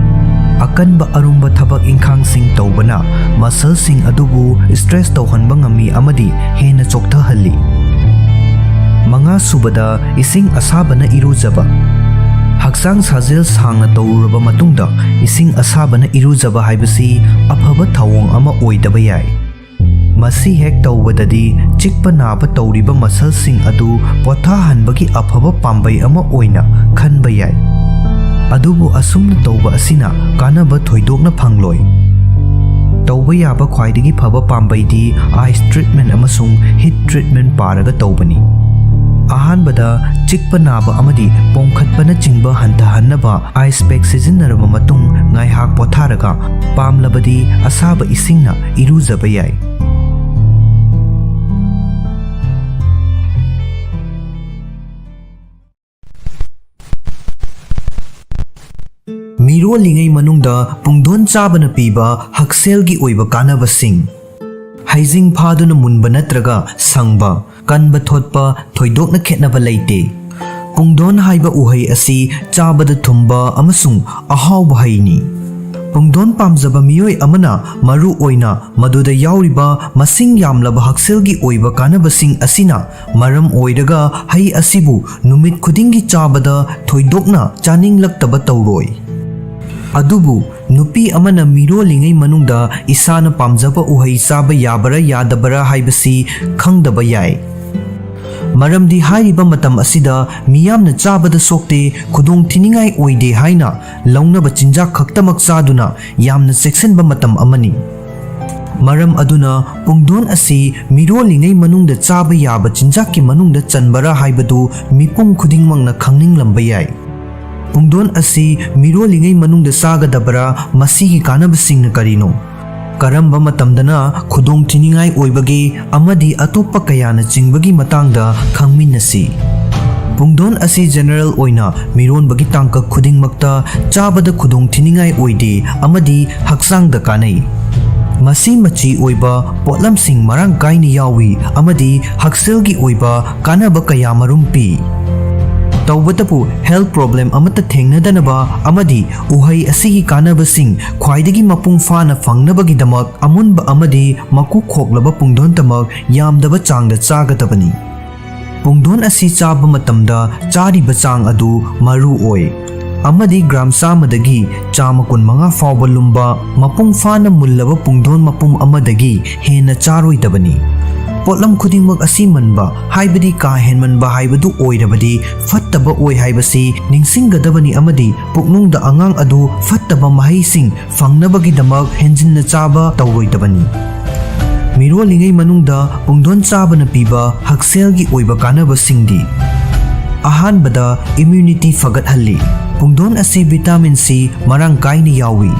ꯑꯀꯟꯕ ꯑꯔꯨꯝꯕ ꯊꯕꯛ ꯏꯪꯈꯥꯡꯁꯤꯡ ꯇꯧꯕꯅ ꯃꯁꯜꯁꯤꯡ ꯑꯗꯨꯕꯨ ꯁ꯭ꯇ꯭ꯔꯦꯁ ꯇꯧꯍꯟꯕ ꯉꯝꯃꯤ ꯑꯃꯗꯤ ꯍꯦꯟꯅ ꯆꯣꯛꯊꯍꯜꯂꯤ꯫ ꯃꯉꯥ ꯁꯨꯕꯗ, ꯏꯁꯤꯡ ꯑꯁꯥꯕꯅ ꯏꯔꯨꯖꯕ꯫ ꯍꯛꯆꯥꯡ ꯁꯥꯖꯦꯜ ꯁꯥꯡꯅ ꯇꯧꯔꯨꯔꯕ ꯃꯇꯨꯡꯗ ꯏꯁꯤꯡ ꯑꯁꯥꯕꯅ ꯏꯔꯨꯖꯕ ꯍꯥꯏꯕꯁꯤ ꯑꯐꯕ ꯊꯧꯑꯣꯡ ꯑꯃ ꯑꯣꯏꯗꯕ ꯌꯥꯏ꯫ ꯃꯁꯤ ꯍꯦꯛ ꯇꯧꯕꯗꯗꯤ ꯆꯤꯛꯄ ꯅꯥꯕ ꯇꯧꯔꯤꯕ ꯃꯁꯜꯁꯤꯡ ꯑꯗꯨ ꯄꯣꯊꯥꯍꯟꯕꯒꯤ ꯑꯐꯕ ꯄꯥꯝꯕꯩ ꯑꯃ ꯑꯣꯏꯅ ꯈꯟꯕ ꯌꯥꯏ꯫ ꯑꯗꯨꯕꯨ ꯑꯁꯨꯝꯅ ꯇꯧꯕ ꯑꯁꯤꯅ ꯀꯥꯟꯅꯕ ꯊꯣꯏꯗꯣꯛꯅ ꯐꯪꯂꯣꯏ꯫ ꯇꯧꯕ ꯌꯥꯕ ꯈ꯭ꯋꯥꯏꯗꯒꯤ ꯐꯕ ꯄꯥꯝꯕꯩꯗꯤ ꯑꯥꯏꯁ ꯇ꯭ꯔꯤꯠꯃꯦꯟ ꯑꯃꯁꯨꯡ ꯍꯤꯠ ꯇ꯭ꯔꯤꯠꯃꯦꯟ ꯄꯥꯔꯒ ꯇꯧꯕꯅꯤ꯫ ꯑꯍꯥꯟꯕꯗ, ꯆꯤꯛꯄ ꯅꯥꯕ ꯑꯃꯗꯤ ꯄꯣꯝꯈꯠꯄꯅꯆꯤꯡꯕ ꯍꯟꯊꯍꯟꯅꯕ ꯑꯥꯏꯁ ꯄꯦꯛ ꯁꯤꯖꯤꯟꯅꯔꯕ ꯃꯇꯨꯡ ꯉꯥꯏꯍꯥꯛ ꯄꯣꯊꯥꯔꯒ, ꯄꯥꯝꯂꯕꯗꯤ ꯑꯁꯥꯕ ꯏꯁꯤꯡꯅ ꯏꯔꯨꯖꯕ ꯌꯥꯏ꯫ ꯃꯤꯔꯣꯜꯂꯤꯉꯩ ꯃꯅꯨꯡꯗ ꯄꯨꯡꯗꯣꯟ ꯆꯥꯕꯅ ꯄꯤꯕ ꯍꯛꯁꯦꯜꯒꯤ ꯑꯣꯏꯕ ꯀꯥꯟꯅꯕꯁꯤꯡ꯫ ꯍꯩꯖꯤꯡ ꯐꯥꯗꯨꯅ ꯃꯨꯟꯕ ꯅꯠꯇ꯭ꯔꯒ ꯁꯪꯕ, ꯀꯟꯕ ꯊꯣꯠꯄ ꯊꯣꯏꯗꯣꯛꯅ ꯈꯦꯠꯅꯕ ꯂꯩꯇꯦ꯫ ꯄꯨꯡꯗꯣꯟ ꯍꯥꯏꯕ ꯎꯍꯩ ꯑꯁꯤ ꯆꯥꯕꯗ ꯊꯨꯝꯕ ꯑꯃꯁꯨꯡ ꯑꯍꯥꯎꯕ ꯍꯩꯅꯤ꯫ ꯄꯨꯡꯗꯣꯟ ꯄꯥꯝꯖꯕ ꯃꯤꯑꯣꯏ ꯑꯃꯅ ꯃꯔꯨ ꯑꯣꯏꯅ ꯃꯗꯨꯗ ꯌꯥꯎꯔꯤꯕ ꯃꯁꯤꯡ ꯌꯥꯝꯂꯕ ꯍꯛꯁꯦꯜꯒꯤ ꯑꯣꯏꯕ ꯀꯥꯟꯅꯕꯁꯤꯡ ꯑꯁꯤꯅ ꯃꯔꯝ ꯑꯣꯏꯔꯒ ꯍꯩ ꯑꯁꯤꯕꯨ ꯅꯨꯃꯤꯠ ꯈꯨꯗꯤꯡꯒꯤ ꯆꯥꯕꯗ ꯊꯣꯏꯗꯣꯛꯅ ꯆꯥꯅꯤꯡꯂꯛꯇꯕ ꯇꯧꯔꯣꯏ꯫ ꯑꯗꯨꯕꯨ ꯅꯨꯄꯤ ꯑꯃꯅ ꯃꯤꯔꯣꯜꯂꯤꯉꯩ ꯃꯅꯨꯡꯗ ꯏꯁꯥꯅ ꯄꯥꯝꯖꯕ ꯎꯍꯩ ꯆꯥꯕ ꯌꯥꯕꯔꯥ ꯌꯥꯗꯕꯔꯥ ꯍꯥꯏꯕꯁꯤ ꯈꯪꯗꯕ ꯌꯥꯏ꯫ ꯃꯔꯝꯗꯤ ꯍꯥꯏꯔꯤꯕ ꯃꯇꯝ ꯑꯁꯤꯗ ꯃꯤꯌꯥꯝꯅ ꯆꯥꯕꯗ ꯁꯣꯛꯇꯦ, ꯈꯨꯗꯣꯡ ꯊꯤꯅꯤꯡꯉꯥꯏ ꯑꯣꯏꯗꯦ ꯍꯥꯏꯅ ꯂꯧꯅꯕ ꯆꯤꯟꯖꯥꯛ ꯈꯛꯇꯃꯛ ꯆꯥꯗꯨꯅ ꯌꯥꯝꯅ ꯆꯦꯛꯁꯤꯟꯕ ꯃꯇꯝ ꯑꯃꯅꯤ꯫ ꯃꯔꯝ ꯑꯗꯨꯅ ꯄꯨꯡꯗꯣꯟ ꯑꯁꯤ ꯃꯤꯔꯣꯜꯂꯤꯉꯩ ꯃꯅꯨꯡꯗ ꯆꯥꯕ ꯌꯥꯕ ꯆꯤꯟꯖꯥꯛꯀꯤ ꯃꯅꯨꯡꯗ ꯆꯟꯕꯔꯥ ꯍꯥꯏꯕꯗꯨ ꯃꯤꯄꯨꯝ ꯈꯨꯗꯤꯡꯃꯛꯅ ꯈꯪꯅꯤꯡꯂꯝꯕ ꯌꯥꯏ꯫ ꯄꯨꯡꯗꯣꯟ ꯑꯁꯤ ꯃꯤꯔꯣꯜꯂꯤꯉꯩ ꯃꯅꯨꯡꯗ ꯆꯥꯒꯗꯕꯔꯥ? ꯃꯁꯤꯒꯤ ꯀꯥꯟꯅꯕꯁꯤꯡꯅ ꯀꯔꯤꯅꯣ? ꯀꯔꯝꯕ ꯃꯇꯝꯗꯅ ꯈꯨꯗꯣꯡ ꯊꯤꯅꯤꯡꯉꯥꯏ ꯑꯣꯏꯕꯒꯦ? ꯑꯃꯗꯤ ꯑꯇꯣꯞꯄ ꯀꯌꯥꯅ ꯆꯤꯡꯕꯒꯤ ꯃꯇꯥꯡꯗ ꯈꯪꯃꯤꯟꯅꯁꯤ꯫ ꯄꯨꯡꯗꯣꯟ ꯑꯁꯤ ꯖꯦꯅꯔꯦꯜ ꯑꯣꯏꯅ ꯃꯤꯔꯣꯟꯕꯒꯤ ꯇꯥꯡꯀꯛ ꯈꯨꯗꯤꯡꯃꯛꯇ ꯆꯥꯕꯗ ꯈꯨꯗꯣꯡ ꯊꯤꯅꯤꯡꯉꯥꯏ ꯑꯣꯏꯗꯦ ꯑꯃꯗꯤ ꯍꯛꯆꯥꯡꯗ ꯀꯥꯟꯅꯩ꯫ ꯃꯁꯤ ꯃꯆꯤ ꯑꯣꯏꯕ ꯄꯣꯠꯂꯝꯁꯤꯡ ꯃꯔꯥꯡ ꯀꯥꯏꯅ ꯌꯥꯎꯏ ꯑꯃꯗꯤ ꯍꯛꯁꯦꯜꯒꯤ ꯑꯣꯏꯕ ꯀꯥꯟꯅꯕ ꯀꯌꯥ ꯃꯔꯨꯝ ꯄꯤ꯫ ꯇꯧꯕꯇꯕꯨ health problem ꯑꯃꯠꯇ ꯊꯦꯡꯅꯗꯅꯕ ꯑꯃꯗꯤ ꯎꯍꯩ ꯑꯁꯤꯒꯤ ꯀꯥꯟꯅꯕꯁꯤꯡ ꯈ꯭ꯋꯥꯏꯗꯒꯤ ꯃꯄꯨꯡ ꯐꯥꯅ ꯐꯪꯅꯕꯒꯤꯗꯃꯛ ꯑꯃꯨꯟꯕ ꯑꯃꯗꯤ ꯃꯀꯨ ꯈꯣꯛꯂꯕ ꯄꯨꯡꯗꯣꯟꯇꯃꯛ ꯌꯥꯝꯗꯕ ꯆꯥꯡꯗ ꯆꯥꯒꯗꯕꯅꯤ꯫ ꯄꯨꯡꯗꯣꯟ ꯑꯁꯤ ꯆꯥꯕ ꯃꯇꯝꯗ ꯆꯥꯔꯤꯕ ꯆꯥꯡ ꯑꯗꯨ ꯃꯔꯨ ꯑꯣꯏ ꯑꯃꯗꯤ ꯒ꯭ꯔꯥꯝ ꯆꯥꯝꯃꯗꯒꯤ ꯆꯥꯝꯃ ꯀꯨꯟꯃꯉꯥ ꯐꯥꯎꯕ ꯂꯨꯝꯕ ꯃꯄꯨꯡ ꯐꯥꯅ ꯃꯨꯜꯂꯕ ꯄꯨꯡꯗꯣꯟ ꯃꯄꯨꯝ ꯑꯃꯗꯒꯤ ꯍꯦꯟꯅ ꯆꯥꯔꯣꯏꯗꯕꯅꯤ꯫ ꯄꯣꯠꯂꯝ ꯈꯨꯗꯤꯡꯃꯛ ꯑꯁꯤ ꯃꯟꯕ, ꯍꯥꯏꯕꯗꯤ ꯀꯥ ꯍꯦꯟꯃꯟꯕ ꯍꯥꯏꯕꯗꯨ ꯑꯣꯏꯔꯕꯗꯤ ꯐꯠꯇꯕ ꯑꯣꯏ ꯍꯥꯏꯕꯁꯤ ꯅꯤꯡꯁꯤꯡꯒꯗꯕꯅꯤ ꯑꯃꯗꯤ ꯄꯨꯛꯅꯨꯡꯗ ꯑꯉꯥꯡ ꯑꯗꯨ ꯐꯠꯇꯕ ꯃꯍꯩꯁꯤꯡ ꯐꯪꯅꯕꯒꯤꯗꯃꯛ ꯍꯦꯟꯖꯤꯟꯅ ꯆꯥꯕ ꯇꯧꯔꯣꯏꯗꯕꯅꯤ꯫ ꯃꯤꯔꯣꯜꯂꯤꯉꯩ ꯃꯅꯨꯡꯗ ꯄꯨꯡꯗꯣꯟ ꯆꯥꯕꯅ ꯄꯤꯕ ꯍꯛꯁꯦꯜꯒꯤ ꯑꯣꯏꯕ ꯀꯥꯟꯅꯕꯁꯤꯡꯗꯤ: ꯑꯍꯥꯟꯕꯗ, immunity ꯐꯒꯠꯍꯜꯂꯤ꯫ ꯄꯨꯡꯗꯣꯟ ꯑꯁꯤ vitamin C ꯃꯔꯥꯡ ꯀꯥꯏꯅ ꯌꯥꯎꯏ꯫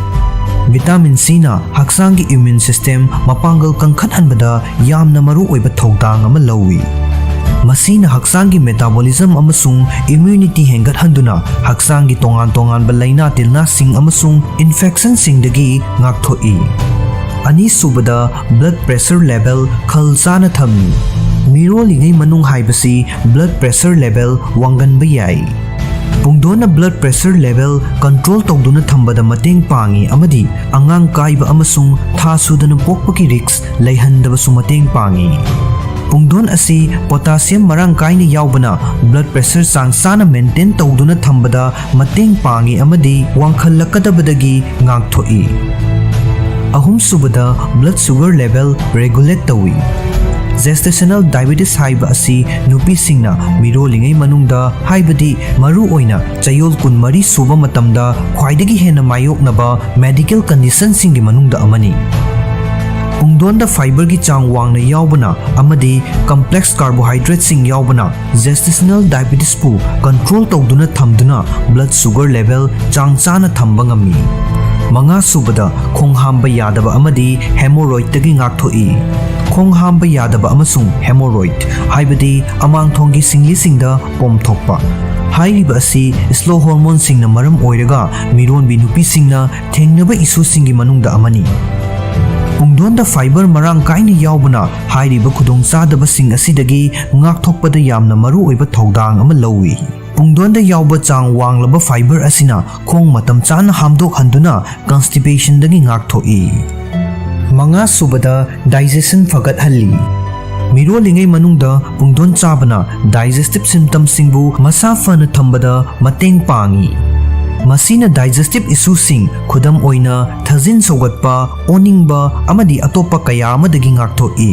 Vitamin Cꯅ ꯍꯛꯆꯥꯡꯒꯤ immune system ꯃꯄꯥꯡꯒꯜ ꯀꯟꯈꯠꯍꯟꯕꯗ ꯌꯥꯝꯅ ꯃꯔꯨꯑꯣꯏꯕ ꯊꯧꯗꯥꯡ ꯑꯃ ꯂꯧꯏ꯫ ꯃꯁꯤꯅ ꯍꯛꯆꯥꯡꯒꯤ metabolism ꯑꯃꯁꯨꯡ immunity ꯍꯦꯟꯒꯠꯍꯟꯗꯨꯅ ꯍꯛꯆꯥꯡꯒꯤ ꯇꯣꯉꯥꯟ ꯇꯣꯉꯥꯟꯕ ꯂꯥꯏꯅꯥ ꯇꯤꯜꯅꯥꯁꯤꯡ ꯑꯃꯁꯨꯡ infectionꯁꯤꯡꯗꯒꯤ ꯉꯥꯛꯊꯣꯛꯏ꯫ ꯑꯅꯤꯁꯨꯕꯗ, blood pressure level ꯈꯜ ꯆꯥꯅ ꯊꯝꯃꯤ꯫ ꯃꯤꯔꯣꯜꯂꯤꯉꯩ ꯃꯅꯨꯡ ꯍꯥꯏꯕꯁꯤ blood pressure level ꯋꯥꯡꯒꯟꯕ ꯌꯥꯏ꯫ ꯄꯨꯡꯗꯣꯟꯅ blood pressure level control ꯇꯧꯗꯨꯅ ꯊꯝꯕꯗ ꯃꯇꯦꯡ ꯄꯥꯡꯏ ꯑꯃꯗꯤ ꯑꯉꯥꯡ ꯀꯥꯏꯕ ꯑꯃꯁꯨꯡ ꯊꯥ ꯁꯨꯗꯅ ꯄꯣꯛꯄꯒꯤ risk ꯂꯩꯍꯟꯗꯕꯁꯨ ꯃꯇꯦꯡ ꯄꯥꯡꯏ꯫ ꯄꯨꯡꯗꯣꯟ ꯑꯁꯤ potassium ꯃꯔꯥꯡ ꯀꯥꯏꯅ ꯌꯥꯎꯕꯅ blood pressure ꯆꯥꯡ ꯆꯥꯅ maintain ꯇꯧꯗꯨꯅ ꯊꯝꯕꯗ ꯃꯇꯦꯡ ꯄꯥꯡꯏ ꯑꯃꯗꯤ ꯋꯥꯡꯈꯠꯂꯛꯀꯗꯕꯗꯒꯤ ꯉꯥꯛꯊꯣꯛꯏ꯫ ꯑꯍꯨꯝꯁꯨꯕꯗ, blood sugar level regulate ꯇꯧꯏ꯫ Gestational diabetes ꯍꯥꯏꯕ ꯑꯁꯤ ꯅꯨꯄꯤꯁꯤꯡꯅ ꯃꯤꯔꯣꯜꯂꯤꯉꯩ ꯃꯅꯨꯡꯗ, ꯍꯥꯏꯕꯗꯤ ꯃꯔꯨꯑꯣꯏꯅ ꯆꯌꯣꯜ ꯀꯨꯟꯃꯔꯤ ꯁꯨꯕ ꯃꯇꯝꯗ ꯈ꯭ꯋꯥꯏꯗꯒꯤ ꯍꯦꯟꯅ ꯃꯥꯌꯣꯛꯅꯕ medical conditionꯁꯤꯡꯒꯤ ꯃꯅꯨꯡꯗ ꯑꯃꯅꯤ꯫ ꯄꯨꯡꯗꯣꯟꯗ fiberꯒꯤ ꯆꯥꯡ ꯋꯥꯡꯅ ꯌꯥꯎꯕꯅ ꯑꯃꯗꯤ complex carbohydrateꯁꯤꯡ ꯌꯥꯎꯕꯅ gestational diabetesꯄꯨ control ꯇꯧꯗꯨꯅ ꯊꯝꯗꯨꯅ blood sugar level ꯆꯥꯡ ꯆꯥꯅ ꯊꯝꯕ ꯉꯝꯃꯤ꯫ ꯃꯉꯥꯁꯨꯕꯗ, ꯈꯣꯡ ꯍꯥꯝꯕ ꯌꯥꯗꯕ ꯑꯃꯗꯤ hemorrhoidꯇꯒꯤ ꯉꯥꯛꯊꯣꯛꯏ꯫ ꯈꯣꯡ ꯍꯥꯝꯕ ꯌꯥꯗꯕ ꯑꯃꯁꯨꯡ hemorrhoid, ꯍꯥꯏꯕꯗꯤ ꯑꯃꯥꯡꯊꯣꯡꯒꯤ ꯁꯤꯡꯂꯤꯁꯤꯡꯗ ꯄꯣꯝꯊꯣꯛꯄ, ꯍꯥꯏꯔꯤꯕ ꯑꯁꯤ slow hormoneꯁꯤꯡꯅ ꯃꯔꯝ ꯑꯣꯏꯔꯒ ꯃꯤꯔꯣꯟꯕꯤ ꯅꯨꯄꯤꯁꯤꯡꯅ ꯊꯦꯡꯅꯕ issueꯁꯤꯡꯒꯤ ꯃꯅꯨꯡꯗ ꯑꯃꯅꯤ꯫ ꯄꯨꯡꯗꯣꯟꯗ fiber ꯃꯔꯥꯡ ꯀꯥꯏꯅ ꯌꯥꯎꯕꯅ ꯍꯥꯏꯔꯤꯕ ꯈꯨꯗꯣꯡꯆꯥꯗꯕꯁꯤꯡ ꯑꯁꯤꯗꯒꯤ ꯉꯥꯛꯊꯣꯛꯄꯗ ꯌꯥꯝꯅ ꯃꯔꯨꯑꯣꯏꯕ ꯊꯧꯗꯥꯡ ꯑꯃ ꯂꯧꯏ꯫ ꯄꯨꯡꯗꯣꯟꯗ ꯌꯥꯎꯕ ꯆꯥꯡ ꯋꯥꯡꯂꯕ fiber ꯑꯁꯤꯅ ꯈꯣꯡ ꯃꯇꯝ ꯆꯥꯅ ꯍꯥꯝꯗꯣꯛꯍꯟꯗꯨꯅ constipationꯗꯒꯤ ꯉꯥꯛꯊꯣꯛꯏ꯫ ꯃꯉꯥꯁꯨꯕꯗ, digestion ꯐꯒꯠꯍꯜꯂꯤ꯫ ꯃꯤꯔꯣꯜꯂꯤꯉꯩ ꯃꯅꯨꯡꯗ ꯄꯨꯡꯗꯣꯟ ꯆꯥꯕꯅ digestive systemꯁꯤꯡꯕꯨ ꯃꯁꯥ ꯐꯅ ꯊꯝꯕꯗ ꯃꯇꯦꯡ ꯄꯥꯡꯏ꯫ ꯃꯁꯤꯅ digestive issueꯁꯤꯡ, ꯈꯨꯗꯝ ꯑꯣꯏꯅ ꯊꯥꯖꯤꯟ ꯁꯧꯒꯠꯄ, ꯑꯣꯅꯤꯡꯕ ꯑꯃꯗꯤ ꯑꯇꯣꯞꯄ ꯀꯌꯥ ꯑꯃꯗꯒꯤ ꯉꯥꯛꯊꯣꯛꯏ꯫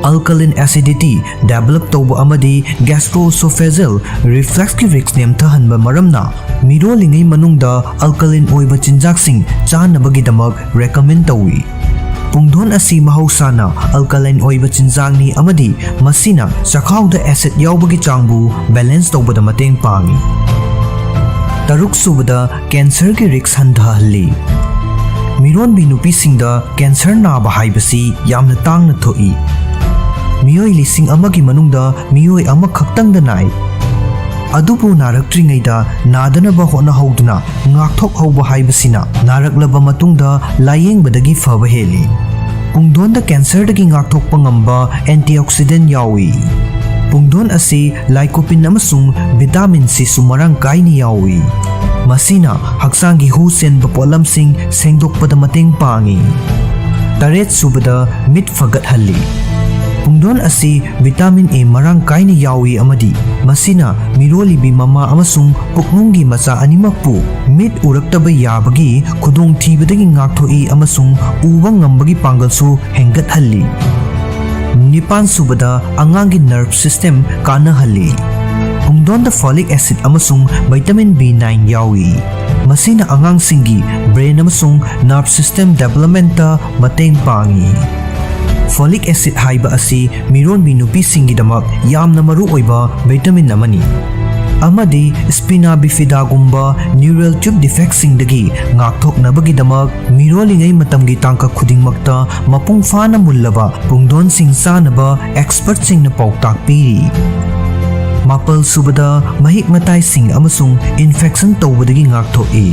Alkaline acidity develop ꯇꯧꯕ ꯑꯃꯗꯤ gastroesophageal refluxꯀꯤ risk ꯅꯦꯝꯊꯍꯟꯕ ꯃꯔꯝꯅ ꯃꯤꯔꯣꯜꯂꯤꯉꯩ ꯃꯅꯨꯡꯗ alkaline ꯑꯣꯏꯕ ꯆꯤꯟꯖꯥꯛꯁꯤꯡ ꯆꯥꯅꯕꯒꯤꯗꯃꯛ recommend ꯇꯧꯏ꯫ ꯄꯨꯡꯗꯣꯟ ꯑꯁꯤ ꯃꯍꯧꯁꯥꯅ alkaline ꯑꯣꯏꯕ ꯆꯤꯟꯖꯥꯛꯅꯤ ꯑꯃꯗꯤ ꯃꯁꯤꯅ ꯆꯈꯥꯎꯗ acid ꯌꯥꯎꯕꯒꯤ ꯆꯥꯡꯕꯨ balance ꯇꯧꯕꯗ ꯃꯇꯦꯡ ꯄꯥꯡꯏ꯫ ꯇꯔꯨꯛꯁꯨꯕꯗ, cancerꯒꯤ risk ꯍꯟꯊꯍꯜꯂꯤ꯫ ꯃꯤꯔꯣꯟꯕꯤ ꯅꯨꯄꯤꯁꯤꯡꯗ cancer ꯅꯥꯕ ꯍꯥꯏꯕꯁꯤ ꯌꯥꯝꯅ ꯇꯥꯡꯅ ꯊꯣꯛꯏ꯫ ꯃꯤꯑꯣꯏ ꯂꯤꯁꯤꯡ ꯑꯃꯒꯤ ꯃꯅꯨꯡꯗ ꯃꯤꯑꯣꯏ ꯑꯃꯈꯛꯇꯪꯗ ꯅꯥꯏ꯫ ꯑꯗꯨꯕꯨ ꯅꯥꯔꯛꯇ꯭ꯔꯤꯉꯩꯗ ꯅꯥꯗꯅꯕ ꯍꯣꯠꯅꯍꯧꯗꯨꯅ ꯉꯥꯛꯊꯣꯛꯍꯧꯕ ꯍꯥꯏꯕꯁꯤꯅ ꯅꯥꯔꯛꯂꯕ ꯃꯇꯨꯡꯗ ꯂꯥꯌꯦꯡꯕꯗꯒꯤ ꯐꯕ ꯍꯦꯜꯂꯤ꯫ ꯄꯨꯡꯗꯣꯟꯗ ꯀꯦꯟꯁꯔꯗꯒꯤ ꯉꯥꯛꯊꯣꯛꯄ ꯉꯝꯕ antioxidant ꯌꯥꯎꯏ꯫ ꯄꯨꯡꯗꯣꯟ ꯑꯁꯤ lycopene ꯑꯃꯁꯨꯡ vitamin Cꯁꯨ ꯃꯔꯥꯡ ꯀꯥꯏꯅ ꯌꯥꯎꯏ꯫ ꯃꯁꯤꯅ ꯍꯛꯆꯥꯡꯒꯤ ꯍꯨ ꯆꯦꯟꯕ ꯄꯣꯠꯂꯝꯁꯤꯡ ꯁꯦꯡꯗꯣꯛꯄꯗ ꯃꯇꯦꯡ ꯄꯥꯡꯏ꯫ ꯇꯔꯦꯠ ꯁꯨꯕꯗ, ꯃꯤꯠ ꯐꯒꯠꯍꯜꯂꯤ꯫ ꯄꯨꯡꯗꯣꯟ ꯑꯁꯤ vitamin A ꯃꯔꯥꯡ ꯀꯥꯏꯅ ꯌꯥꯎꯏ ꯑꯃꯗꯤ ꯃꯁꯤꯅ ꯃꯤꯔꯣꯜꯂꯤꯕꯤ ꯃꯃꯥ ꯑꯃꯁꯨꯡ ꯄꯨꯛꯅꯨꯡꯒꯤ ꯃꯆꯥ ꯑꯅꯤꯃꯛꯄꯨ ꯃꯤꯠ ꯎꯔꯛꯇꯕ ꯌꯥꯕꯒꯤ ꯈꯨꯗꯣꯡꯊꯤꯕꯗꯒꯤ ꯉꯥꯛꯊꯣꯛꯏ ꯑꯃꯁꯨꯡ ꯎꯕ ꯉꯝꯕꯒꯤ ꯄꯥꯡꯒꯜꯁꯨ ꯍꯦꯟꯒꯠꯍꯜꯂꯤ꯫ ꯅꯤꯄꯥꯟ ꯁꯨꯕꯗ, ꯑꯉꯥꯡꯒꯤ nerve system ꯀꯥꯟꯅꯍꯜꯂꯤ꯫ ꯄꯨꯡꯗꯣꯟꯗ folic acid ꯑꯃꯁꯨꯡ vitamin B nine ꯌꯥꯎꯏ꯫ ꯃꯁꯤꯅ ꯑꯉꯥꯡꯁꯤꯡꯒꯤ brain ꯑꯃꯁꯨꯡ nerve system developmentꯇ ꯃꯇꯦꯡ ꯄꯥꯡꯏ꯫ Folic acid ꯍꯥꯏꯕ ꯑꯁꯤ ꯃꯤꯔꯣꯟꯕꯤ ꯅꯨꯄꯤꯁꯤꯡꯒꯤꯗꯃꯛ ꯌꯥꯝꯅ ꯃꯔꯨꯑꯣꯏꯕ vitamin ꯑꯃꯅꯤ, ꯑꯃꯗꯤ spina bifidaꯒꯨꯝꯕ neural tube defectꯁꯤꯡꯗꯒꯤ ꯉꯥꯛꯊꯣꯛꯅꯕꯒꯤꯗꯃꯛ ꯃꯤꯔꯣꯜꯂꯤꯉꯩ ꯃꯇꯝꯒꯤ ꯇꯥꯡꯀꯛ ꯈꯨꯗꯤꯡꯃꯛꯇ ꯃꯄꯨꯡ ꯐꯥꯅ ꯃꯨꯜꯂꯕ ꯄꯨꯡꯗꯣꯟꯁꯤꯡ ꯆꯥꯅꯕ expertꯁꯤꯡꯅ ꯄꯥꯎꯇꯥꯛ ꯄꯤꯔꯤ꯫ ꯃꯥꯄꯜ ꯁꯨꯕꯗ, ꯃꯍꯤꯛ ꯃꯇꯥꯏꯁꯤꯡ ꯑꯃꯁꯨꯡ infection ꯇꯧꯕꯗꯒꯤ ꯉꯥꯛꯊꯣꯛꯏ꯫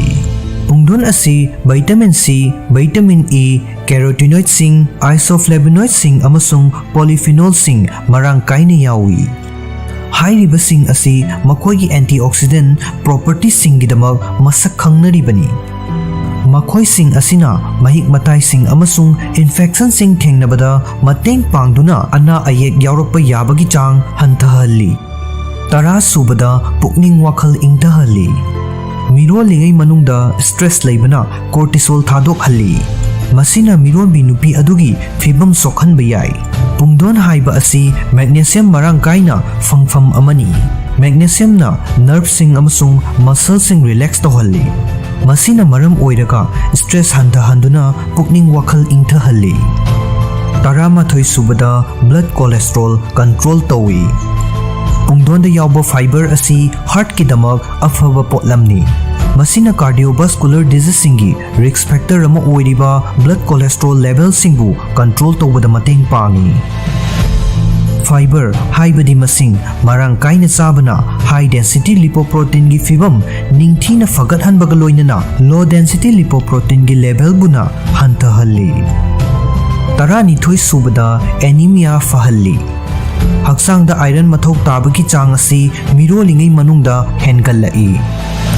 ꯄꯨꯡꯗꯣꯟ ꯑꯁꯤ vitamin C, vitamin E, carotenoidꯁꯤꯡ, isoflavonoidꯁꯤꯡ ꯑꯃꯁꯨꯡ polyphenolꯁꯤꯡ ꯃꯔꯥꯡ ꯀꯥꯏꯅ ꯌꯥꯎꯏ꯫ ꯍꯥꯏꯔꯤꯕꯁꯤꯡ ꯑꯁꯤ ꯃꯈꯣꯏꯒꯤ antioxidant propertyꯁꯤꯡꯒꯤꯗꯃꯛ ꯃꯁꯛ ꯈꯪꯅꯔꯤꯕꯅꯤ꯫ ꯃꯈꯣꯏꯁꯤꯡ ꯑꯁꯤꯅ ꯃꯍꯤꯛ ꯃꯇꯥꯏꯁꯤꯡ ꯑꯃꯁꯨꯡ infectionꯁꯤꯡ ꯊꯦꯡꯅꯕꯗ ꯃꯇꯦꯡ ꯄꯥꯡꯗꯨꯅ ꯑꯅꯥ ꯑꯌꯦꯛ ꯌꯥꯎꯔꯛꯄ ꯌꯥꯕꯒꯤ ꯆꯥꯡ ꯍꯟꯊꯍꯜꯂꯤ꯫ ꯇꯔꯥ ꯁꯨꯕꯗ, ꯄꯨꯛꯅꯤꯡ ꯋꯥꯈꯜ ꯏꯪꯊꯍꯜꯂꯤ꯫ ꯃꯤꯔꯣꯜꯂꯤꯉꯩ ꯃꯅꯨꯡꯗ stress ꯂꯩꯕꯅ cortisol ꯊꯥꯗꯣꯛꯍꯜꯂꯤ꯫ ꯃꯁꯤꯅ ꯃꯤꯔꯣꯟꯕꯤ ꯅꯨꯄꯤ ꯑꯗꯨꯒꯤ ꯐꯤꯕꯝ ꯁꯣꯛꯍꯟꯕ ꯌꯥꯏ꯫ ꯄꯨꯡꯗꯣꯟ ꯍꯥꯏꯕ ꯑꯁꯤ magnesium ꯃꯔꯥꯡ ꯀꯥꯏꯅ ꯐꯪꯐꯝ ꯑꯃꯅꯤ꯫ Magnesiumꯅ nerveꯁꯤꯡ ꯑꯃꯁꯨꯡ muscleꯁꯤꯡ relax ꯇꯧꯍꯜꯂꯤ꯫ ꯃꯁꯤꯅ ꯃꯔꯝ ꯑꯣꯏꯔꯒ stress ꯍꯟꯊꯍꯟꯗꯨꯅ ꯄꯨꯛꯅꯤꯡ ꯋꯥꯈꯜ ꯏꯪꯊꯍꯜꯂꯤ꯫ ꯇꯔꯥꯃꯥꯊꯣꯏ ꯁꯨꯕꯗ, blood cholesterol control ꯇꯧꯏ꯫ ꯄꯨꯡꯗꯣꯟꯗ ꯌꯥꯎꯕ fiber ꯑꯁꯤ heartꯀꯤꯗꯃꯛ ꯑꯐꯕ ꯄꯣꯠꯂꯝꯅꯤ꯫ ꯃꯁꯤꯅ cardiovascular diseaseꯁꯤꯡꯒꯤ risk factor ꯑꯃ ꯑꯣꯏꯔꯤꯕ blood cholesterol levelꯁꯤꯡꯕꯨ control ꯇꯧꯕꯗ ꯃꯇꯦꯡ ꯄꯥꯡꯏ꯫ Fiber ꯍꯥꯏꯕꯗꯤ ꯃꯁꯤꯡ ꯃꯔꯥꯡ ꯀꯥꯏꯅ ꯆꯥꯕꯅ high density lipoproteinꯒꯤ ꯐꯤꯕꯝ ꯅꯤꯡꯊꯤꯅ ꯐꯒꯠꯍꯟꯕꯒ ꯂꯣꯏꯅꯅ low density lipoproteinꯒꯤ levelꯕꯨꯅ ꯍꯟꯊꯍꯜꯂꯤ꯫ ꯇꯔꯥꯅꯤꯊꯣꯏ ꯁꯨꯕꯗ anemia ꯐꯍꯜꯂꯤ꯫ ꯍꯛꯆꯥꯡꯗ iron ꯃꯊꯧ ꯇꯥꯕꯒꯤ ꯆꯥꯡ ꯑꯁꯤ ꯃꯤꯔꯣꯜꯂꯤꯉꯩ ꯃꯅꯨꯡꯗ ꯍꯦꯟꯒꯠꯂꯛꯏ꯫